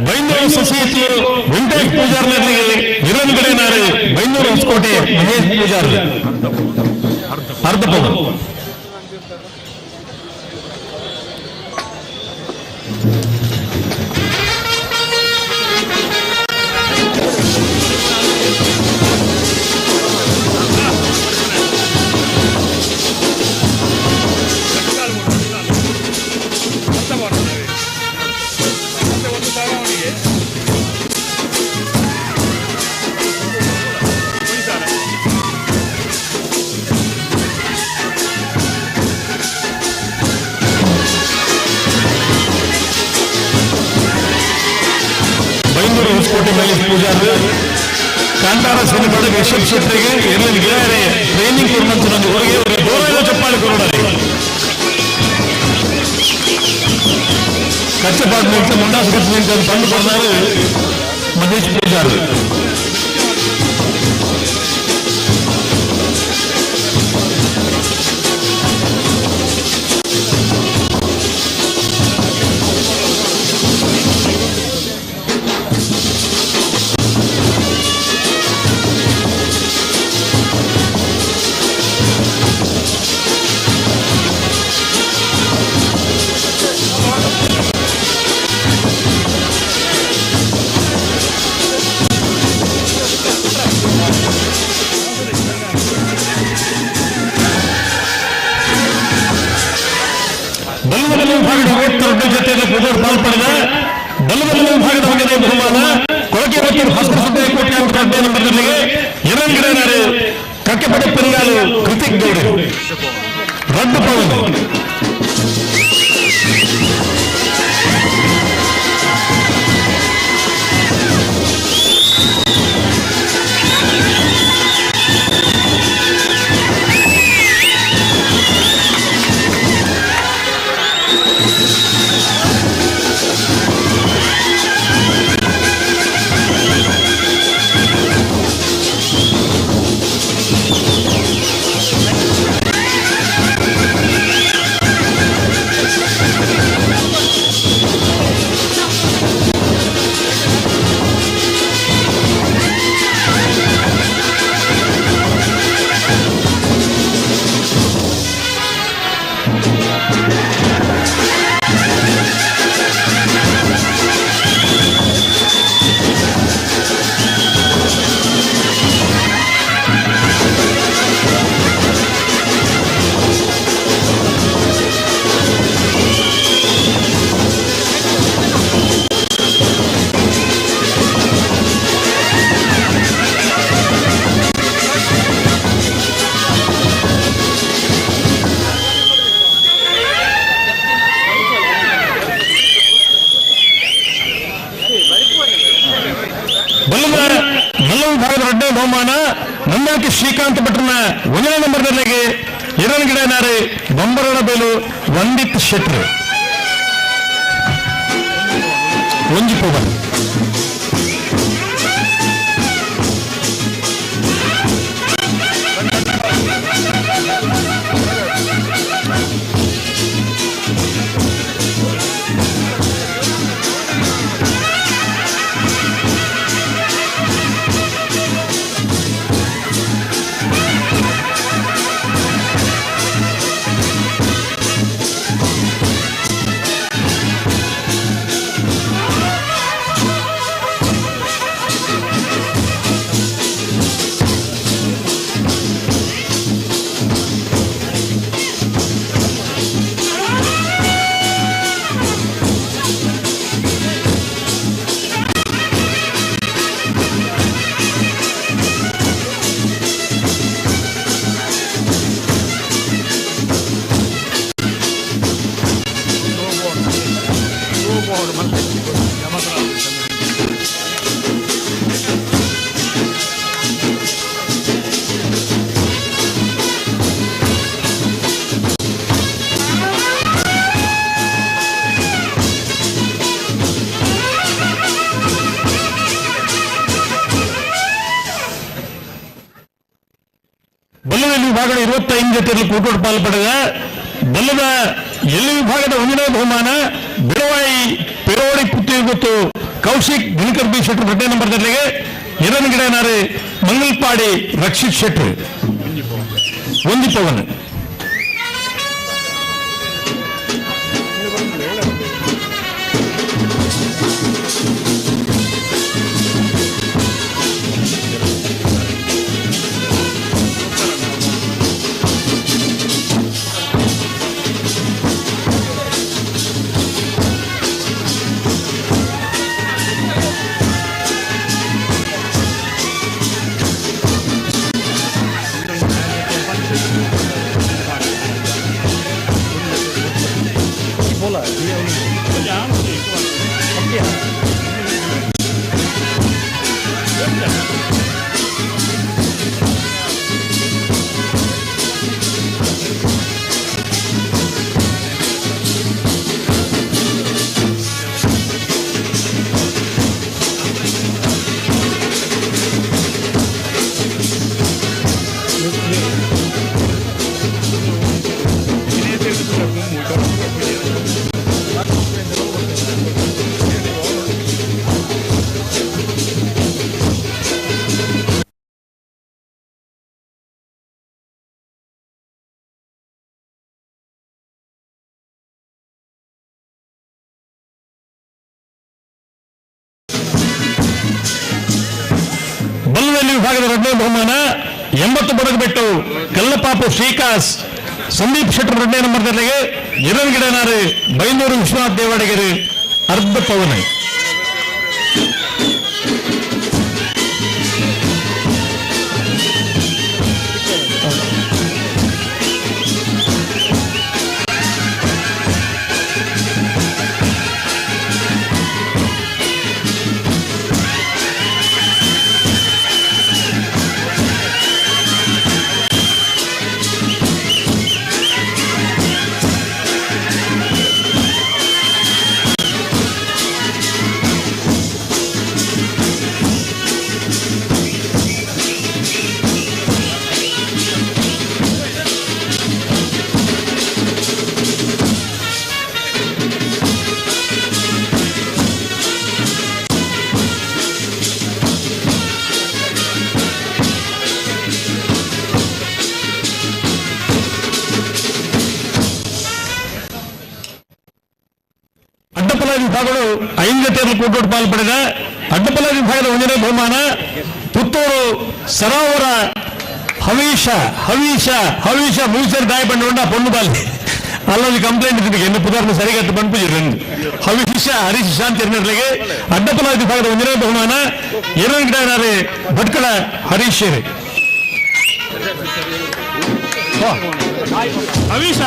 ಬೈಂದೂರು ಸೊಸೈಟಿ ವೆಂಕಟೇಶ್ ಪೂಜಾರ್ನರಿಗೆ ಇರಂಗಡೆನಾರು ಬೈಂದೂರು ಹೊಸಕೋಟೆ ಮಹೇಶ್ ಪೂಜಾರ್ ಅರ್ಧ ಪವನ್. ಬೈಂದೂರು ಹೊಸಕೋಟೆ ಮಹೇಶ್ ಪೂಜಾರ್ ಕಾಂತಾರ ಸಿನಿಮಾದ ರಿಷಬ್ ಶೆಟ್ಟಿಗೆ ಎರಡನೇ ಗೆಳೆಯರೇ ಟ್ರೈನಿಂಗ್ ಕೊಡುವಂತ ಒಂದು ಹೊರಗೆ ದೂರ ಚಪ್ಪಾಳೆ ಕೊರಡಾರೆ. ಕಚ್ಚಪಾಟ್ ನಿಂತ ಮುಂಡಾಸು ಕಚ್ಚ ನಿಂತ ತಂದು ಕೊಡ್ತಾರೆ ಮಹೇಶ್ ಪೂಜಾರ್. ಬಲ್ಲಬಲ್ಲ ವಿಭಾಗದ 52 ಜೊತೆಯಲ್ಲಿ ಪೂಜಾರ್ ಪಾಲ್ಪಡೆದ ಬಲ್ಲಬಲ್ಲ ವಿಭಾಗದ ಹೊಗೆದ ಬಹುಮಾನ ಕೊಳಕೆ ಮತ್ತು ಭಾಸ್ಕರ ಸುಬ್ಬಯ್ಯ ಕೋಟೆ ಅಂತ ನಂಬರ್ಗಳಿಗೆ ಎರಡನೇ ಕಕ್ಕೆಪಡೆ ಪೆರಿಯಾಲು ಕೃತಿಕ್ ಗೌಡ ರಡ್ಡು ಪವನ್. ಬಹುಮಾನ ನಂದಾಕಿ ಶ್ರೀಕಾಂತ್ ಭಟ್ರನ ಒಂದನೇ ನಂಬರ್ನಲ್ಲಿ ಎರಡನೇ ಬೊಂಬರಣ ಬೇಲು ವಂದಿತ್ ಶೆಟ್ರು ಒಂಜಿ ಪವನ್. ವಿಭಾಗದ 25 ಜೊತೆಯಲ್ಲಿ ಕೂಟೋಟ ಪಾಲು ಪಡೆದ ಬಲ್ಲದ ಎಲ್ಲಿ ವಿಭಾಗದ ಒಂದನೇ ಬಹುಮಾನ ಬಿಳವಾಯಿ ಪೆರೋಡಿ ಪುತ್ತೂರು ಗೊತ್ತು ಕೌಶಿಕ್ ದಿನಕರ್ ಬಿ ಶೆಟ್ಟರ್ ಎರಡನೇ ನಂಬರ್ ಜೊತೆಗೆ ಎರಡನೇ ಗಿಡನಾರು ಮಂಗಲ್ಪಾಡಿ ರಕ್ಷಿತ್ ಶೆಟ್ಟರ್ ಒಂದು ಪವನ್. ಬಲ್ಲದಲ್ಲಿ ವಿಭಾಗದ ಎರಡನೇ ಬಹುಮಾನ 80 ಬಡಗಬೆಟ್ಟು ಕಲ್ಲಪಾಪು ಶ್ರೀಕಾಸ್ ಸಂದೀಪ್ ಶೆಟ್ಟರ್ ಎರಡನೇ ನಂಬರ್ ಜೊತೆಗೆ ಎರಡನೇ ಗಿಡನಾರು ಬೈಂದೂರು ವಿಶ್ವನಾಥ್ ದೇವಾಡಿಗರು ಅರ್ಧ ಪವನ. ಅಡ್ಡಪಲ ವಿಭಾಗಗಳು 5 ಜೊತೆಯಲ್ಲಿ ಕೂಟೋಟ ಪಾಲು ಪಡೆದ ಅಡ್ಡಪಲ ವಿಭಾಗದ ಒಂದನೇ ಬಹುಮಾನ ಪುತ್ತೂರು ಸರೋವರ ಹವೀಶ ಹವೀಶ ಹವೀಶ ಮೂಸರ್ ದಾಯ ಬಂಡ ಪೊಣ್ಣು ಬಾಲಿ ಅಲ್ಲೊಂದು ಕಂಪ್ಲೇಂಟ್ ಇದ್ದಕ್ಕೆ ಇನ್ನು ಪುದಾರ್ನ ಸರಿಗಟ್ಟು ಬಂದ್ಪುಜಿರು ಹವೀಶ ಹರೀಶ್ ಶಾಂತಿ ಎರಡನೇಗೆ ಅಡ್ಡಪಲ ವಿಭಾಗದ ಒಂದನೇ ಬಹುಮಾನ ಎರಡನೇ ಗಿಡನಾರೆ ಭಟ್ಕಳ ಹರೀಶ್. ಹವೀಶ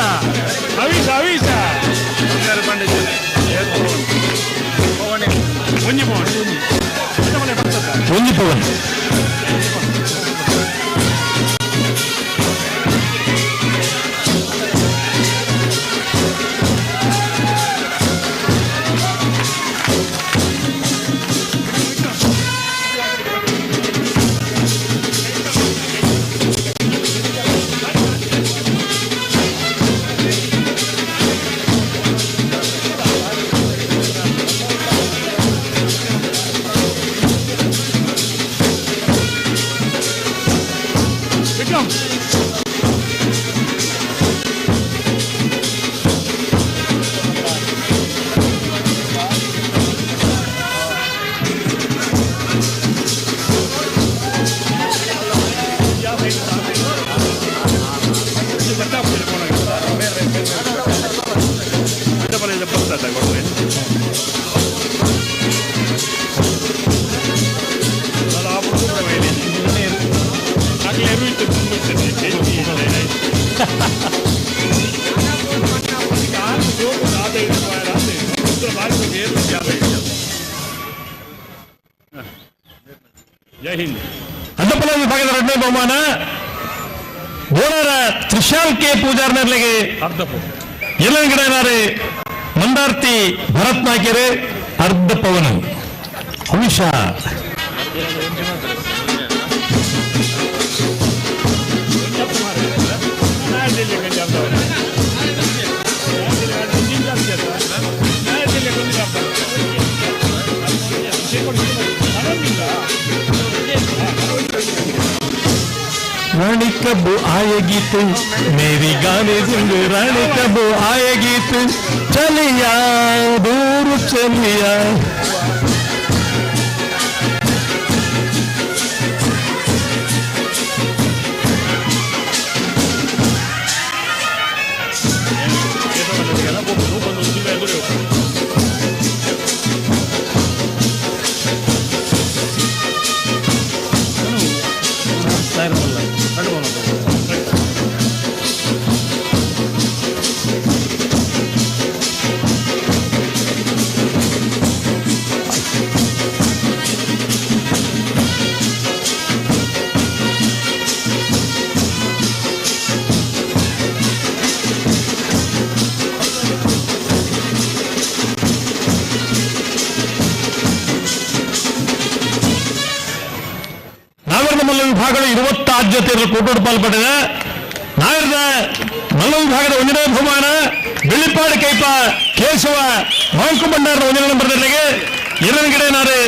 ಹವೀಶ ಹವೀಶ ಒಂಜಿ ಪವನ್. ಜೈ ಹಿಂದ್. ಅಡ್ಡಪಲ ವಿಭಾಗದ ಎರಡನೇ ಬಹುಮಾನ ಬೋಳಾರ ತ್ರಿಶಾಲ್ ಕೆ ಪೂಜಾರ್ನರ್ಲಿಗೆ ಎರಡನೇ ಗಿಡನಾರೆ ಮಂದಾರ್ತಿ ಭರತ್ ನಾಯ್ಕೆರೆ ಅರ್ಧ ಪವನ ಹವಿಷ. रानी कब आएगी तू मेरी गाने संग, रानी कब आएगी तू, चलिया दूर चलिया। ವಿಭಾಗಗಳು 20 ಕೂಟೋಡು ಪಾಲ್ಪಟ್ಟಿದೆ. ನಾಯರದ ಮಲ್ಲ ವಿಭಾಗದ ಒಂದನೇ ಬಹುಮಾನ ಬೆಳ್ಳಿಪಾಡಿ ಕೈಪ ಕೇಶವ ಮಾಂಕು ಭಂಡಾರದ ಒಂದನೇ ನಂಬರ್ದಲ್ಲಿಗೆ ಎರಡನೇ ನಾರೆ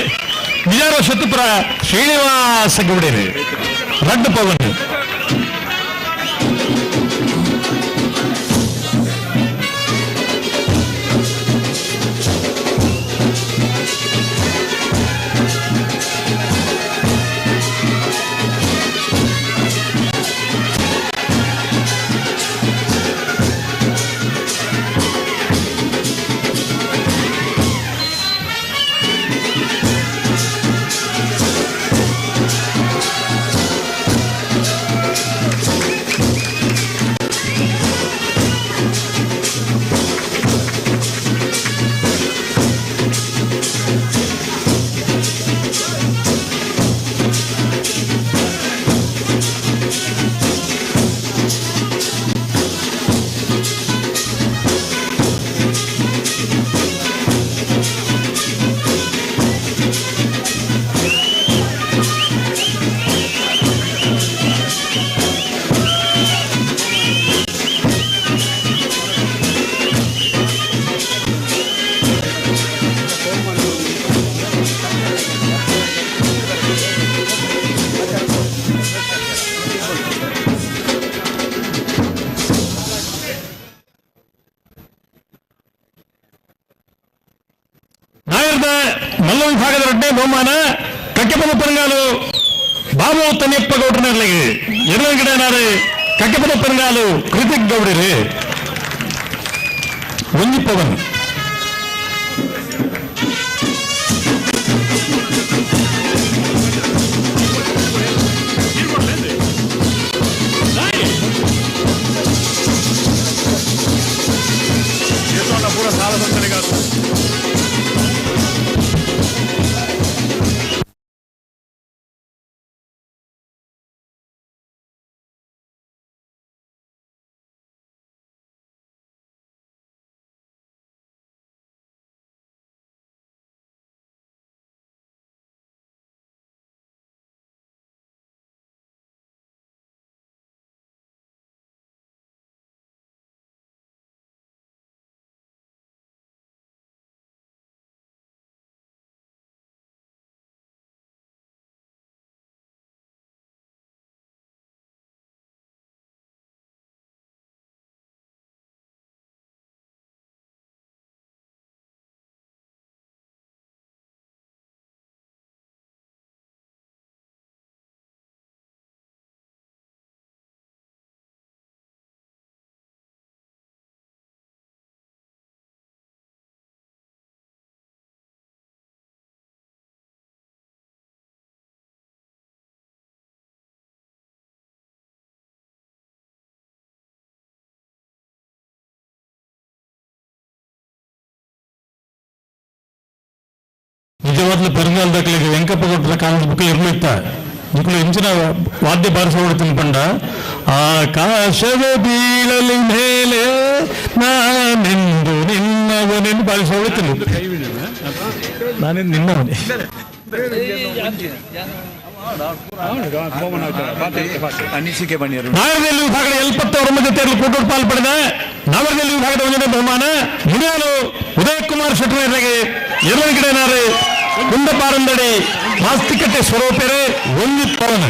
ಬಿಜಾರ ಶತುಪುರ ಶ್ರೀನಿವಾಸ ಗೌಡೇರಿ ರಡ್ಡು ಪವನ್. ಮಲ್ಲ ವಿಭಾಗದ ಎರಡನೇ ಬಹುಮಾನ ಕಕ್ಕೆಪದ ಪೆರಂಗಾಲು ಬಾಬು ತನಿಯಪ್ಪ ಗೌಡ್ರನಲ್ಲಿ, ಎರಡನೇ ಕಡೆ ಕಕ್ಕೆಪದ ಪೆರಂಗಾಲು ಕೃತಿಕ್ ಗೌಡರಿ ಒಂಜಿ ಪವನ್. ನಿಜವಾಗ್ಲೂ ಪೆರಂಗಾಲ್ ದಾಖಲೆಗೆ ವೆಂಕಪ್ಪ ಗೌಡರ ಕಾಲದ ಬುಕ್ ಇರ್ಲಿತ್ತ ನಿಕ್ಕಲು ಇಂಚಿನ ವಾದ್ಯ ಬಾರಿಸೋಡು ಪಂಡ ಆಕಾಶದ ಬೀಳಲಿ ಮೇಲೆ ನಾನೆಂದು ನಿನ್ನವನೆಂದು ಬಾರಿಸೋಡುತ್ತೀನಿ. ನಾನೇನು ನಿನ್ನವನೇ. ಅನಿಸಿಕೆ ಬನ್ನಿರು. ನಾಗರದಲ್ಲಿ ವಿಭಾಗದ 79 ಜೊತೆಯಲ್ಲಿ ಕೂಟೋಡು ಪಾಲ್ಪಡೆದ ನಾಗರದಲ್ಲಿ ವಿಭಾಗದ ಒಂದನೇ ಬಹುಮಾನ ಮುಡಿಯಾಲು ಉದಯ್ ಕುಮಾರ್ ಶೆಟ್ಟರಿಗೆ, ಎರಡನೇ ಕಡೆ ಕುಂದಪಾರಂದಡಿ ಮಾಸ್ತಿಕಟ್ಟೆ ಸ್ವರೂಪರೇ ಒಂದು ಪವನ.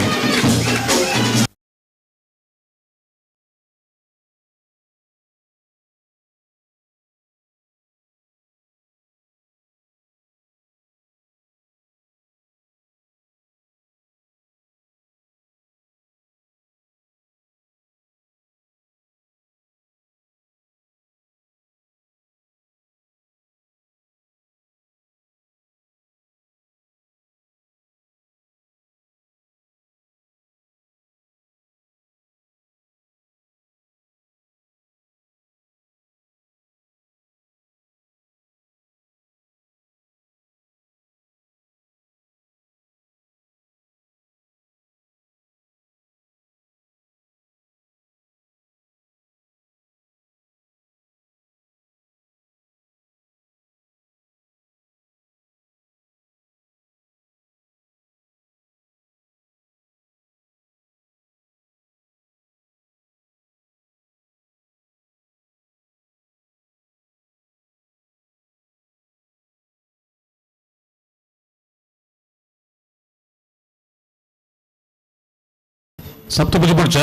ಸಪ್ತಪದಿ ಪುಡ್ಚ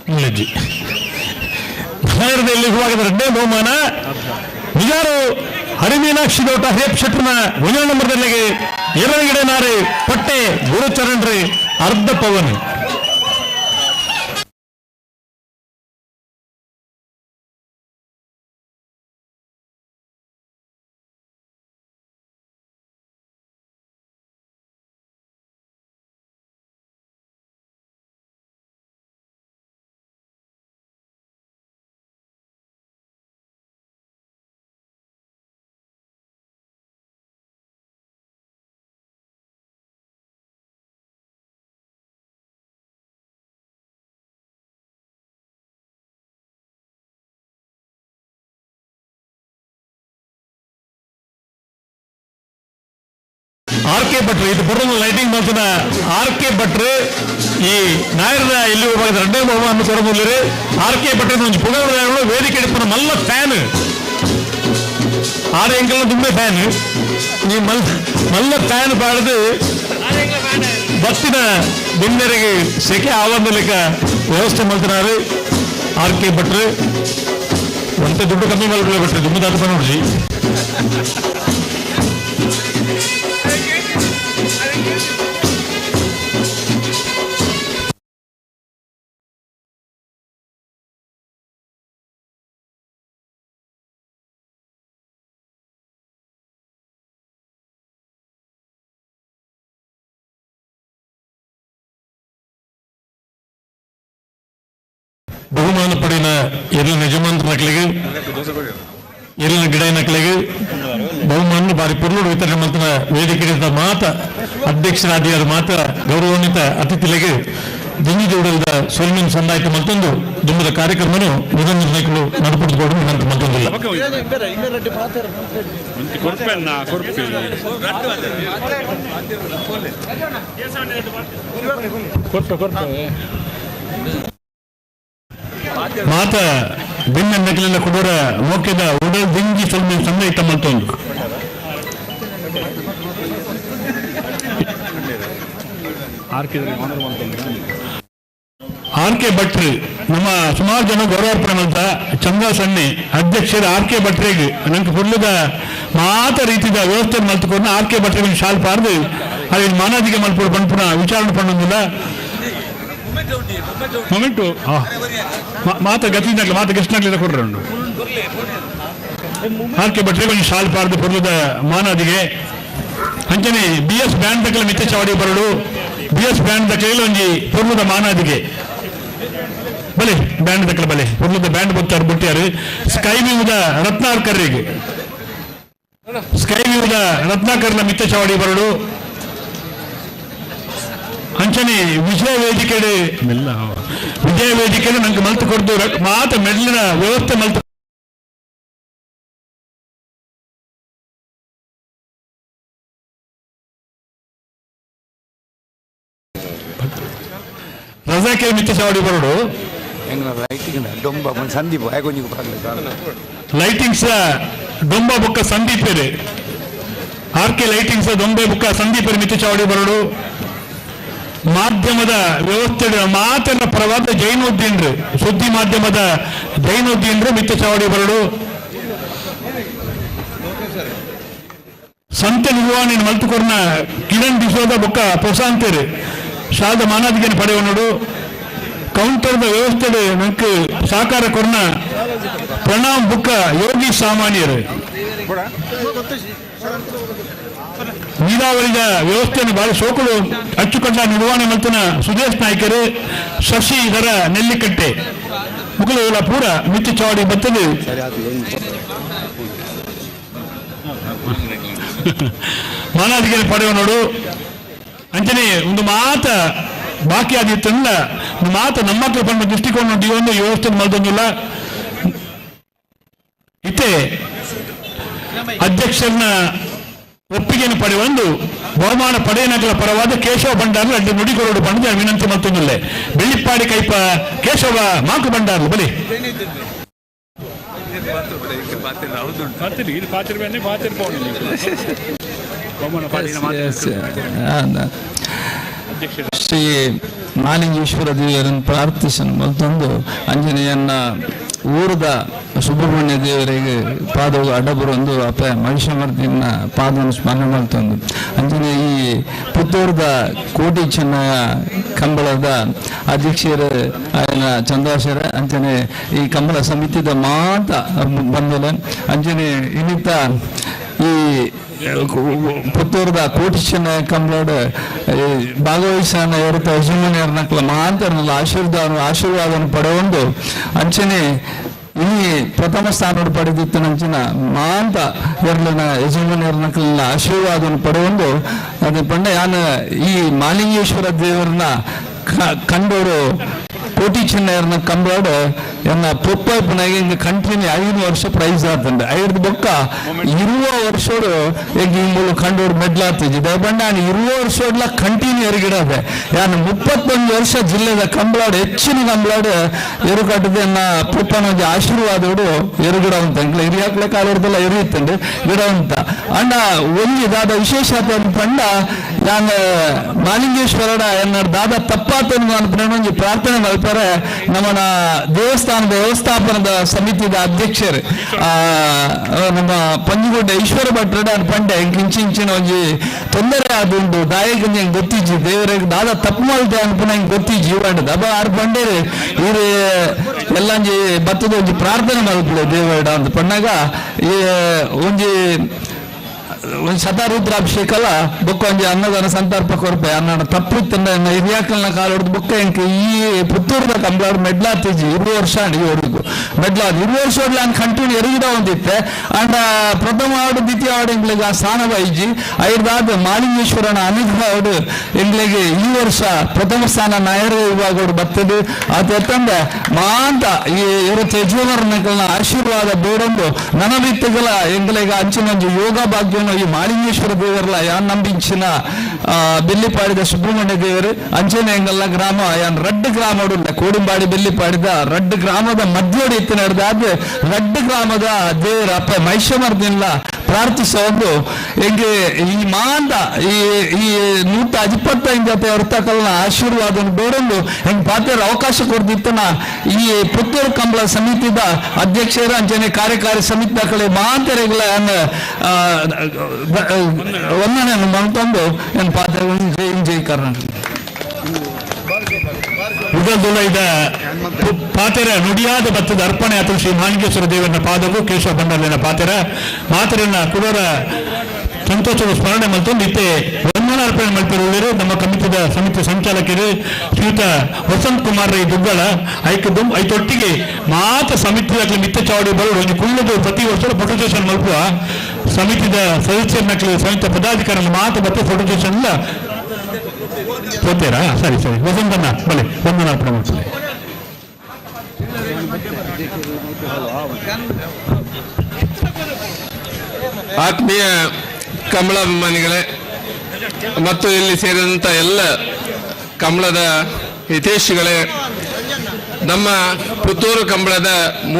ಇಂಗ್ಲೆಜ್ಜಿ ಭಾರತದಲ್ಲಿ ವಿಭಾಗದ ಎರಡನೇ ಬಹುಮಾನ ನಿಜಾರು ಹರಿಮೀನಾಕ್ಷಿ ದೋಟ ಹೇಪ್ ಶೆಟ್ಟರ್ನ ಒಂದನೇ ನಂಬರ್ದಲ್ಲಿಗೆ ಎರಡಗಿಡ ನಾರಿ ಪಟ್ಟೆ ಗುರುಚರಣ್ರಿ ಅರ್ಧ ಪವನ್. ಆರ್ ಕೆ ಭಟ್ರು ಇದು ಬರೋದು ಲೈಟಿಂಗ್ ಮಾಡ್ತಾನ ಆರ್ ಕೆ ಭಟ್ರು ಈ ನಾಯರದ ಇಲ್ಲಿ ವಿಭಾಗದ ಎರಡನೇ ಬಹುಮಾನ ಕೊರಮೂಲರು ಆರ್ ಕೆ ಭಟ್ರು ಒಂಜಿ ಪುಗರು ವೇದಿಕೆ ಇಪ್ಪನ ಮಲ್ಲ ಫ್ಯಾನ್ ಆರ್ ಎಂಕಲ್ನ ತುಂಬೆ ಫ್ಯಾನ್ ಈ ಮಲ್ಲ ಮಲ್ಲ ಫ್ಯಾನ್ ಪಾಡ್ದು ಬತ್ತಿನ ಬಿಂದರಿಗೆ ಸೆಕೆ ಆವಂದಲಿಕ ವ್ಯವಸ್ಥೆ ಮಾಡ್ತಿದ್ದಾರೆ ಆರ್ ಕೆ ಭಟ್ರು. ಒಂತೆ ದುಡ್ಡು ಕಮ್ಮಿ ಮಲ್ಕೊಳ್ಳಿ ಭಟ್ರು ದುಮ್ಮು ದಾತ ನೋಡ್ರಿ. ಬಹುಮಾನ ಪಡೆಯಿನ ಎಲ್ಲ ಯಜಮಾನ್ರ ನಕಲಿಗೆ ಎಲ್ಲ ಗಿಡ ನಕಲಿಗೆ ಬಹುಮಾನ ಬಾರಿ ಪುರ್ಲುಡು ವಿತರಣೆ ಮಂತನ ವೇದಿಕೆ ಮಾತ ಅಧ್ಯಕ್ಷರಾದಿಯಾದ ಮಾತ ಗೌರವಾನ್ವಿತ ಅತಿಥಿಗಳಿಗೆ ದಿಂಜಿದೂಡಲ್ದ ಸೊಲ್ಮಿನ ಸಂದಾಯ್ತು ಮತ್ತೊಂದು ದುಮ್ಮದ ಕಾರ್ಯಕ್ರಮನು ನಿಧನ ನಿರ್ಣಯಗಳು ನಡಪಡಿಸಿಕೊಂಡು ವಿನಂತಿ ಮತ್ತೊಂದಿಲ್ಲ. ಮಾತ ಭಿನ್ನ ನಕಲಿನ ಕೊಡೋರ ಮೋಕ್ಯದ ಉಡಲ್ ದಿಂಜಿ ಸೊಲ್ಮಿನ ಸಂದಾಯ್ತ ಮತ್ತೊಂದು ಆರ್ ಕೆ ಭಟ್ರು ನಮ್ಮ ಸುಮಾರು ಜನ ಗೌರವಾರ್ಪಣೆ ಅಂತ ಚಂದ್ರ ಸಣ್ಣಿ ಅಧ್ಯಕ್ಷರು ಆರ್ ಕೆ ಭಟ್ರಿಗೆ ನಂಗೆ ಪುರ್ಲದ ಮಾತ ರೀತಿದ ವ್ಯವಸ್ಥೆ ಮಲ್ತುಕೊಂಡು ಆರ್ ಕೆ ಭಟ್ರಿಗೆ ಶಾಲ್ ಪಾರ್ದು ಅಲ್ಲಿ ಮಾನಾದಿಗೆ ಮಲ್ಪುಡು ಪನ್ಪುನ ವಿಚಾರಣೆ ಪಣ್ಣೊಂದಿಲ್ಲ ಮೊಮೆಂಟು ಮಾತ ಗತಿ ಮಾತ ಕೃಷ್ಣಗ್ಲಿಂದ ಕೊಡ್ರೆ ಉಂಡು ಆರ್ ಕೆ ಭಟ್ರಿಗೆ ಒಂದು ಶಾಲ್ ಪಾರ್ದು ಪುರ್ಲದ ಮಾನಾದಿಗೆ ಅಂಚನೆ ಬಿ ಎಸ್ ಬ್ಯಾಂಡ್ ದಕ್ಕಲ ಮಿತ್ತ ಚಾವಡಿ ಬರಡು ಬಿ ಎಸ್ ಬ್ಯಾಂಡ್ ದಕ್ಕಲ ಒಂಜಿ ಪುರ್ಲದ ಮಾನಾದಿಗೆ ಬಲೆ ಬ್ಯಾಂಡ್ ದಕ್ಕಲ ಬಲೆ ಪುರ್ಲದ ಬ್ಯಾಂಡ್ ಬುತ್ತಾರು ಬುಟ್ಟಿಯಾರು ಸ್ಕೈ ವ್ಯೂದ ರತ್ನಾಕರ್ರಿಗೆ ಸ್ಕೈ ವ್ಯೂದ ರತ್ನಾಕರ್ನ ಮಿತ್ತ ಚಾವಡಿ ಬರಡು ಅಂಚನೆ ವಿಜಯ ವೇದಿಕೆ ವಿಜಯ ವೇದಿಕೆ ನಂಗೆ ಮಲ್ತು ಕೊಡ್ದು ಮಾತ ಮೆಡ್ಲಿನ ವ್ಯವಸ್ಥೆ ಮಲ್ತು ರಜಾಕೆ ಮಿತ್ತ ಚಾವಡಿ ಬರಡು ಲೈಟಿಂಗ್ಸ್ ಡೊಂಬ ಬೊಕ್ಕ ಸಂದೀಪ್ ಇದೆ R K lightings Dombe ಬುಕ್ಕ ಸಂದೀಪರ ಮಿತ್ತು ಚಾವಡಿ ಬರಡು. ಮಾಧ್ಯಮದ ವ್ಯವಸ್ಥೆ ಮಾತಿನ ಪರವಾದ ಜೈನುದ್ದೀನ್ರು, ಸುದ್ದಿ ಮಾಧ್ಯಮದ ಜೈನುದ್ದೀನ್ರು ಮಿತ್ತು ಚಾವಡಿ ಬರಡು. ಸಂತೆ ನಿರ್ವಹಣೆ ಮಲ್ತುಕೊರ್ನ ಕಿರಣ್ ಡಿಸೋದ ಬೊಕ್ಕ ಪ್ರಶಾಂತರು ಶಾದ ಮಾನಾದಿಗೆನ ಪಡೆಯುವನೋಡು. ಕೌಂಟರ್ದ ವ್ಯವಸ್ಥೆ ನಂಗೆ ಸಹಕಾರ ಕೊರ್ನ ಪ್ರಣಾಮ್ ಬುಕ್ಕ ಯೋಗಿ ಸಾಮಾನ್ಯರು. ನೀರಾವರಿದ ವ್ಯವಸ್ಥೆಯನ್ನು ಬಹಳ ಸೋಕಲು ಅಚ್ಚುಕಟ್ಟ ನಿರ್ವಹಣೆ ಮಲ್ತನ ಸುದೇಶ್ ನಾಯ್ಕರು, ಶಶಿ ಇದರ ನೆಲ್ಲಿಕಟ್ಟೆ ಮುಗುಲ ಪೂರ ಮಿತ್ತು ಚಾವಡಿ ಬತ್ತದು. ಮಾನಾದಿಗೆನ ಪಡೆಯುವ ನೋಡು. ಅಂಚನೆ ಒಂದು ಮಾತ ಬಾಕಿ ಆದಿತ್ತಲ್ಲ, ಒಂದು ಮಾತ ನಮ್ಮಕ್ಳು ಪಂಡ ದೃಷ್ಟಿಕೋನ ಈ ಒಂದು ವ್ಯವಸ್ಥೆ ಮಲ್ದೊಂದಿಲ್ಲ. ಇತ್ತೆ ಅಧ್ಯಕ್ಷರನ್ನ ಒಪ್ಪಿಗೆಯನ್ನು ಪಡೆಯುವಂದು ಬಹುಮಾನ ಪಡೆಯನಗಲ ಪರವಾದ ಕೇಶವ ಭಂಡಾರ್ಲು ಅಡ್ಡಿ ನುಡಿಕೊರಡು ಪಂಡ ವಿನಂತಿ ಮತ್ತೊಂದಿಲ್ಲ. ಬೆಳ್ಳಿಪ್ಪಾಡಿ ಕೈಪ ಕೇಶವ ಮಾಕು ಭಂಡಾರ್ಲು ಬಲಿ. ಶ್ರೀ ಮಾಲಿಂಗೇಶ್ವರ ದೇವರನ್ನು ಪ್ರಾರ್ಥಿಸನು ಮತ್ತೊಂದು ಅಂಜನೇಯನ್ನ ಊರದ ಸುಬ್ರಹ್ಮಣ್ಯ ದೇವರಿಗೆ ಪಾದವು ಅಡಬರೊಂದು ಅಪ್ಪ ಮಹಿಷಮರ್ದಿನ ಪಾದವನ್ನು ಸ್ಮರಣೆ ಮಾಡ್ತೊಂದು ಅಂಜನೆ ಈ ಪುತ್ತೂರದ ಕೋಟಿ ಚೆನ್ನಯ ಕಂಬಳದ ಅಧ್ಯಕ್ಷರು ಆಯನ ಚಂದ್ರಾಶರ ಅಂಜನೆ ಈ ಕಂಬಳ ಸಮಿತಿದ ಮಾತ ಬಂದಲೆ ಅಂಜನೆ ಇನ್ನಿತ ಈ ಪುತ್ತೂರದ ಕೋಟಿ ಚೆನ್ನಯ ಕಂಬಳೋಡು ಭಾಗವಹಿಸಾನ ಎರುತ ಯಜಮಾನಿಯರ್ನಕ್ಲ ಮಾಂತರ್ನಲ್ಲ ಆಶೀರ್ವಾದವನ್ನು ಪಡೆಯೊಂದು ಅಂಚನೆ ಇಲ್ಲಿ ಪ್ರಥಮ ಸ್ಥಾನ ಪಡೆದಿತ್ತು ನಂಚಿನ ಮಾಂತ ಎರ್ಲನ ಯಜಮಾನಿಯರ್ನಕ್ಲ ಆಶೀರ್ವಾದವನ್ನು ಪಡೆಯೊಂದು ಅದೇ ಪಂಡ ಯಾನ ಈ ಮಾಲಿಂಗೇಶ್ವರ ದೇವರನ್ನ ಕಂಡೋರು ಕೋಟಿ ಚೆನ್ನಯರ್ನ ಕಂಬಳೋಡು ಎನ್ನ ಪೊಪ್ಪನಾಗಿ ಹಿಂಗೆ ಕಂಟಿನ್ಯೂ 5 ವರ್ಷ ಪ್ರೈಸ್ ಆತಂಡೆ ಐದು ಬೊಕ್ಕ 20 ವರ್ಷೋಡು ಈಗ ಈ ಮೂಲ ಕಂಡೋಡು ಮೆಡ್ಲಾತಿದ್ದೆ ದಯಬಂಡ ನಾನು 20 ವರ್ಷೋಡ್ಲ ಕಂಟಿನ್ಯೂ ಎರಿಗಿಡದೆ ಯಾನು 31 ವರ್ಷ ಜಿಲ್ಲೆದ ಕಂಬಳಾಡು ಹೆಚ್ಚಿನ ಕಂಬಳಾಡು ಎರುಕಟ್ಟದೆ ಎನ್ನ ಪೊಪ್ಪನ ಒಂಜಿ ಆಶೀರ್ವಾದೋಡು ಎರುಗಿಡ ಅಂತ ಇಂಕ್ಲ ಹಿರಿಯಾಕ್ಲೆ ಕಾಲೋಡ್ದೆಲ್ಲ ಎರಿಯುತ್ತಂಡೆ ಗಿಡ ಅಂತ ಅಂಡ ಒಂಜಿ ದಾದ ವಿಶೇಷ ಪಂಡ ಯಾನ್ ಮಾಲಿಂಗೇಶ್ವರಡ ಎನ್ನ ದಾದ ತಪ್ಪಾತನ್ನು ಅನ್ಪುನ ಒಂಜಿ ಪ್ರಾರ್ಥನೆ ಮಲ್ಪರೆ ನಮ್ಮನ ದೇವಸ್ಥಾನದ ವ್ಯವಸ್ಥಾಪನದ ಸಮಿತಿದ ಅಧ್ಯಕ್ಷರು ನಮ್ಮ ಪಂಜಿಗುಡ್ಡ ಈಶ್ವರ ಭಟ್ರಡ ಪಂಡೆ ಇಂಚಿಂಚಿನ ಒಂಜಿ ತೊಂದರೆ ಆದುಂಡು ದಾಯಕ ಹೆಂಗ್ ಗೊತ್ತಿಜ್ಜಿ ದೇವರಿಗೆ ದಾದ ತಪ್ಪು ಮಲ್ತೆ ಅನ್ಪುನ ಹಿಂಗ್ ಗೊತ್ತಿಜ್ಜಿ ಇವಂಡದ ಅಬ್ಬ ಆರು ಪಂಡೇರು ಇವ್ರು ಎಲ್ಲಂಜಿ ಬತ್ತದ ಒಂಜಿ ಪ್ರಾರ್ಥನೆ ಮಲ್ಪುಲೆ ದೇವರಡ ಅಂತ ಪಣ್ಣಾಗ ಈ ಒಂಜಿ ಒಂದು ಶತರುದ್ರಾಭಿಷೇಕ ಅಲ್ಲ ಬೊಕ್ಕ ಒಂಜಿ ಅನ್ನದಾನ ಸಂತರ್ಪ ಕೊರ್ಪೆ ಅನ್ನ ತಪ್ಪು ಇತ್ತಂಡ ಹಿರಿಯಾಕಲ್ನ ಕಾಲ ಹೊಡೆದು ಬೊಕ್ಕ ಎಂಕ್ ಈ ಪುತ್ತೂರದ ಕಂಬಳಾಡ್ ಮೆಡ್ಲಾತಿಜಿ 20 ವರ್ಷ ಅಂಡ್ ಇವರಿಗೂ ಮೆಡ್ಲಾದ್ 20 ವರ್ಷ ನಾನು ಕಂಟಿನ್ಯೂ ಎರುಗಿಡ ಒಂದಿತ್ತೆ ಅಂಡ ಪ್ರಥಮ ಆಡು ದ್ವಿತೀಯ ಆಡು ಎಂಗ್ಲಿಗೆ ಆ ಸ್ಥಾನ ಬೈಜಿ ಐದಾದ ಮಾಲಿಂಗೇಶ್ವರನ ಅನುಗ್ರಹ ಅವಡು ಎಂಗ್ಲಿಗೆ ಈ ವರ್ಷ ಪ್ರಥಮ ಸ್ಥಾನ ನಾಯರ ವಿಭಾಗ ಬರ್ತದೆ ಆತ ಎತ್ತಂದೆ ಮಾಂತ ಈ ಇವರು ತೇಜುವರ್ನಕಲ್ನ ಆಶೀರ್ವಾದ ಬೇಡೊಂದು ನನಬಿತ್ತಗಲ ಎಂಗ್ಲಿಗೆ ಅಂಚಿನೊಂಜಿ ಯೋಗ ಭಾಗ್ಯವನ್ನು ಈ ಮಾಲಿಂಗೇಶ್ವರ ದೇವರಲ್ಲ ಯಾನ್ ನಂಬಿಂಚಿನ ಬೆಲ್ಲಿಪಾಡಿದ ಸುಬ್ರಹ್ಮಣ್ಯ ದೇವರು ಅಂಚನೆ ಎಂಗಲ್ಲ ಗ್ರಾಮ ಯಾನ್ ರಡ್ಡು ಗ್ರಾಮ ಕೋಡಿಂಬಾಡಿ ಬೆಲ್ಲಿಪಾಡಿದ ರಡ್ಡು ಗ್ರಾಮದ ಮಧ್ಯೋಡಿ ಇತ್ತು ನಡೆದಾದ ರಡ್ಡು ಗ್ರಾಮದ ದೇವರ ಅಪ್ಪ ಮಹಿಷಮರ್ದಿಲ್ಲ ಪ್ರಾರ್ಥಿಸೋದು ಹೆಂಗೆ ಈ ಮಾಂದ ಈ ಈ 125 ಜೊತೆ ಹೊರ್ತಕಲ್ನ ಆಶೀರ್ವಾದವನ್ನು ಬೇಡೊಂದು ಹೆಂಗ್ ಪಾತ್ರ ಅವಕಾಶ ಕೊಡ್ದಿತ್ತನ ಈ ಪುತ್ತೂರು ಕಂಬಳ ಸಮಿತಿದ ಅಧ್ಯಕ್ಷರ ಅಂಚನೆ ಕಾರ್ಯಕಾರಿ ಸಮಿತಿ ದಾಖಲೆ ಮಾಂತರೆಗಳ ವಂದನೆಯನ್ನು ಮಾಡ್ಕೊಂಡು ನನ್ನ ಪಾತ್ರ ಜೈ ಜೈ ಕರ್ನಾಟಕ. ಉಗಲ್ದುಲೈದ ಪಾತೆರ ನುಡಿಯಾದ ಭತ್ತದ ಅರ್ಪಣೆ ಆತ ಶ್ರೀ ಮಾಣಿಕೇಶ್ವರ ದೇವನ ಪಾದವು ಕೇಶವ ಭಂಡಾರನ ಪಾತೆರ ಮಾತೆರನ್ನ ಕುಡೋರ ಸಂತೋಷದ ಸ್ಮರಣೆ ಮಲ್ತೊಂದು ಇತ್ತೆ ವಂದನಾ ಅರ್ಪಣೆ ಮಲ್ಪಿರುವರು ನಮ್ಮ ಕಮಿಟಿದ ಸಮಿತಿ ಸಂಚಾಲಕರು ಶ್ರೀಯುತ ವಸಂತ್ ಕುಮಾರ್ ರೈ ದುಗ್ಗಳ ಐಕದ್ದು ಐತೊಟ್ಟಿಗೆ ಮಾತ ಸಮಿತಿ ಮಿತ್ತ ಚಾವಡಿ ಬರೋಡು ಒಂಜಿ ಕುಳ್ಳದು ಪ್ರತಿ ವರ್ಷ ಫೋಟೋ ಸೆಷನ್ ಮಲ್ಪುವ ಸಮಿತಿದ ಸದಸ್ಯರನ್ನ ಸಮಿತಿ ಪದಾಧಿಕಾರಿ ಮಾತು ಬತ್ತೆ ಫೋಟೋ ಸೆಷನ್ ಇಲ್ಲ ಹೋಗ್ತೀರಾ? ಸರಿ ಸರಿ ವಸಂತಣ್ಣ ಬಲೆ ವಂದನಾ ಅರ್ಪಣೆ ಮಾಡ್ತಾರೆ. ಆತ್ಮೀಯ ಕಮಲಾಭಿಮಾನಿಗಳೇ ಮತ್ತು ಇಲ್ಲಿ ಸೇರಿದಂಥ ಎಲ್ಲ ಕಮಲದ ಹಿತೈಷಿಗಳೇ, ನಮ್ಮ ಪುತ್ತೂರು ಕಂಬಳದ 30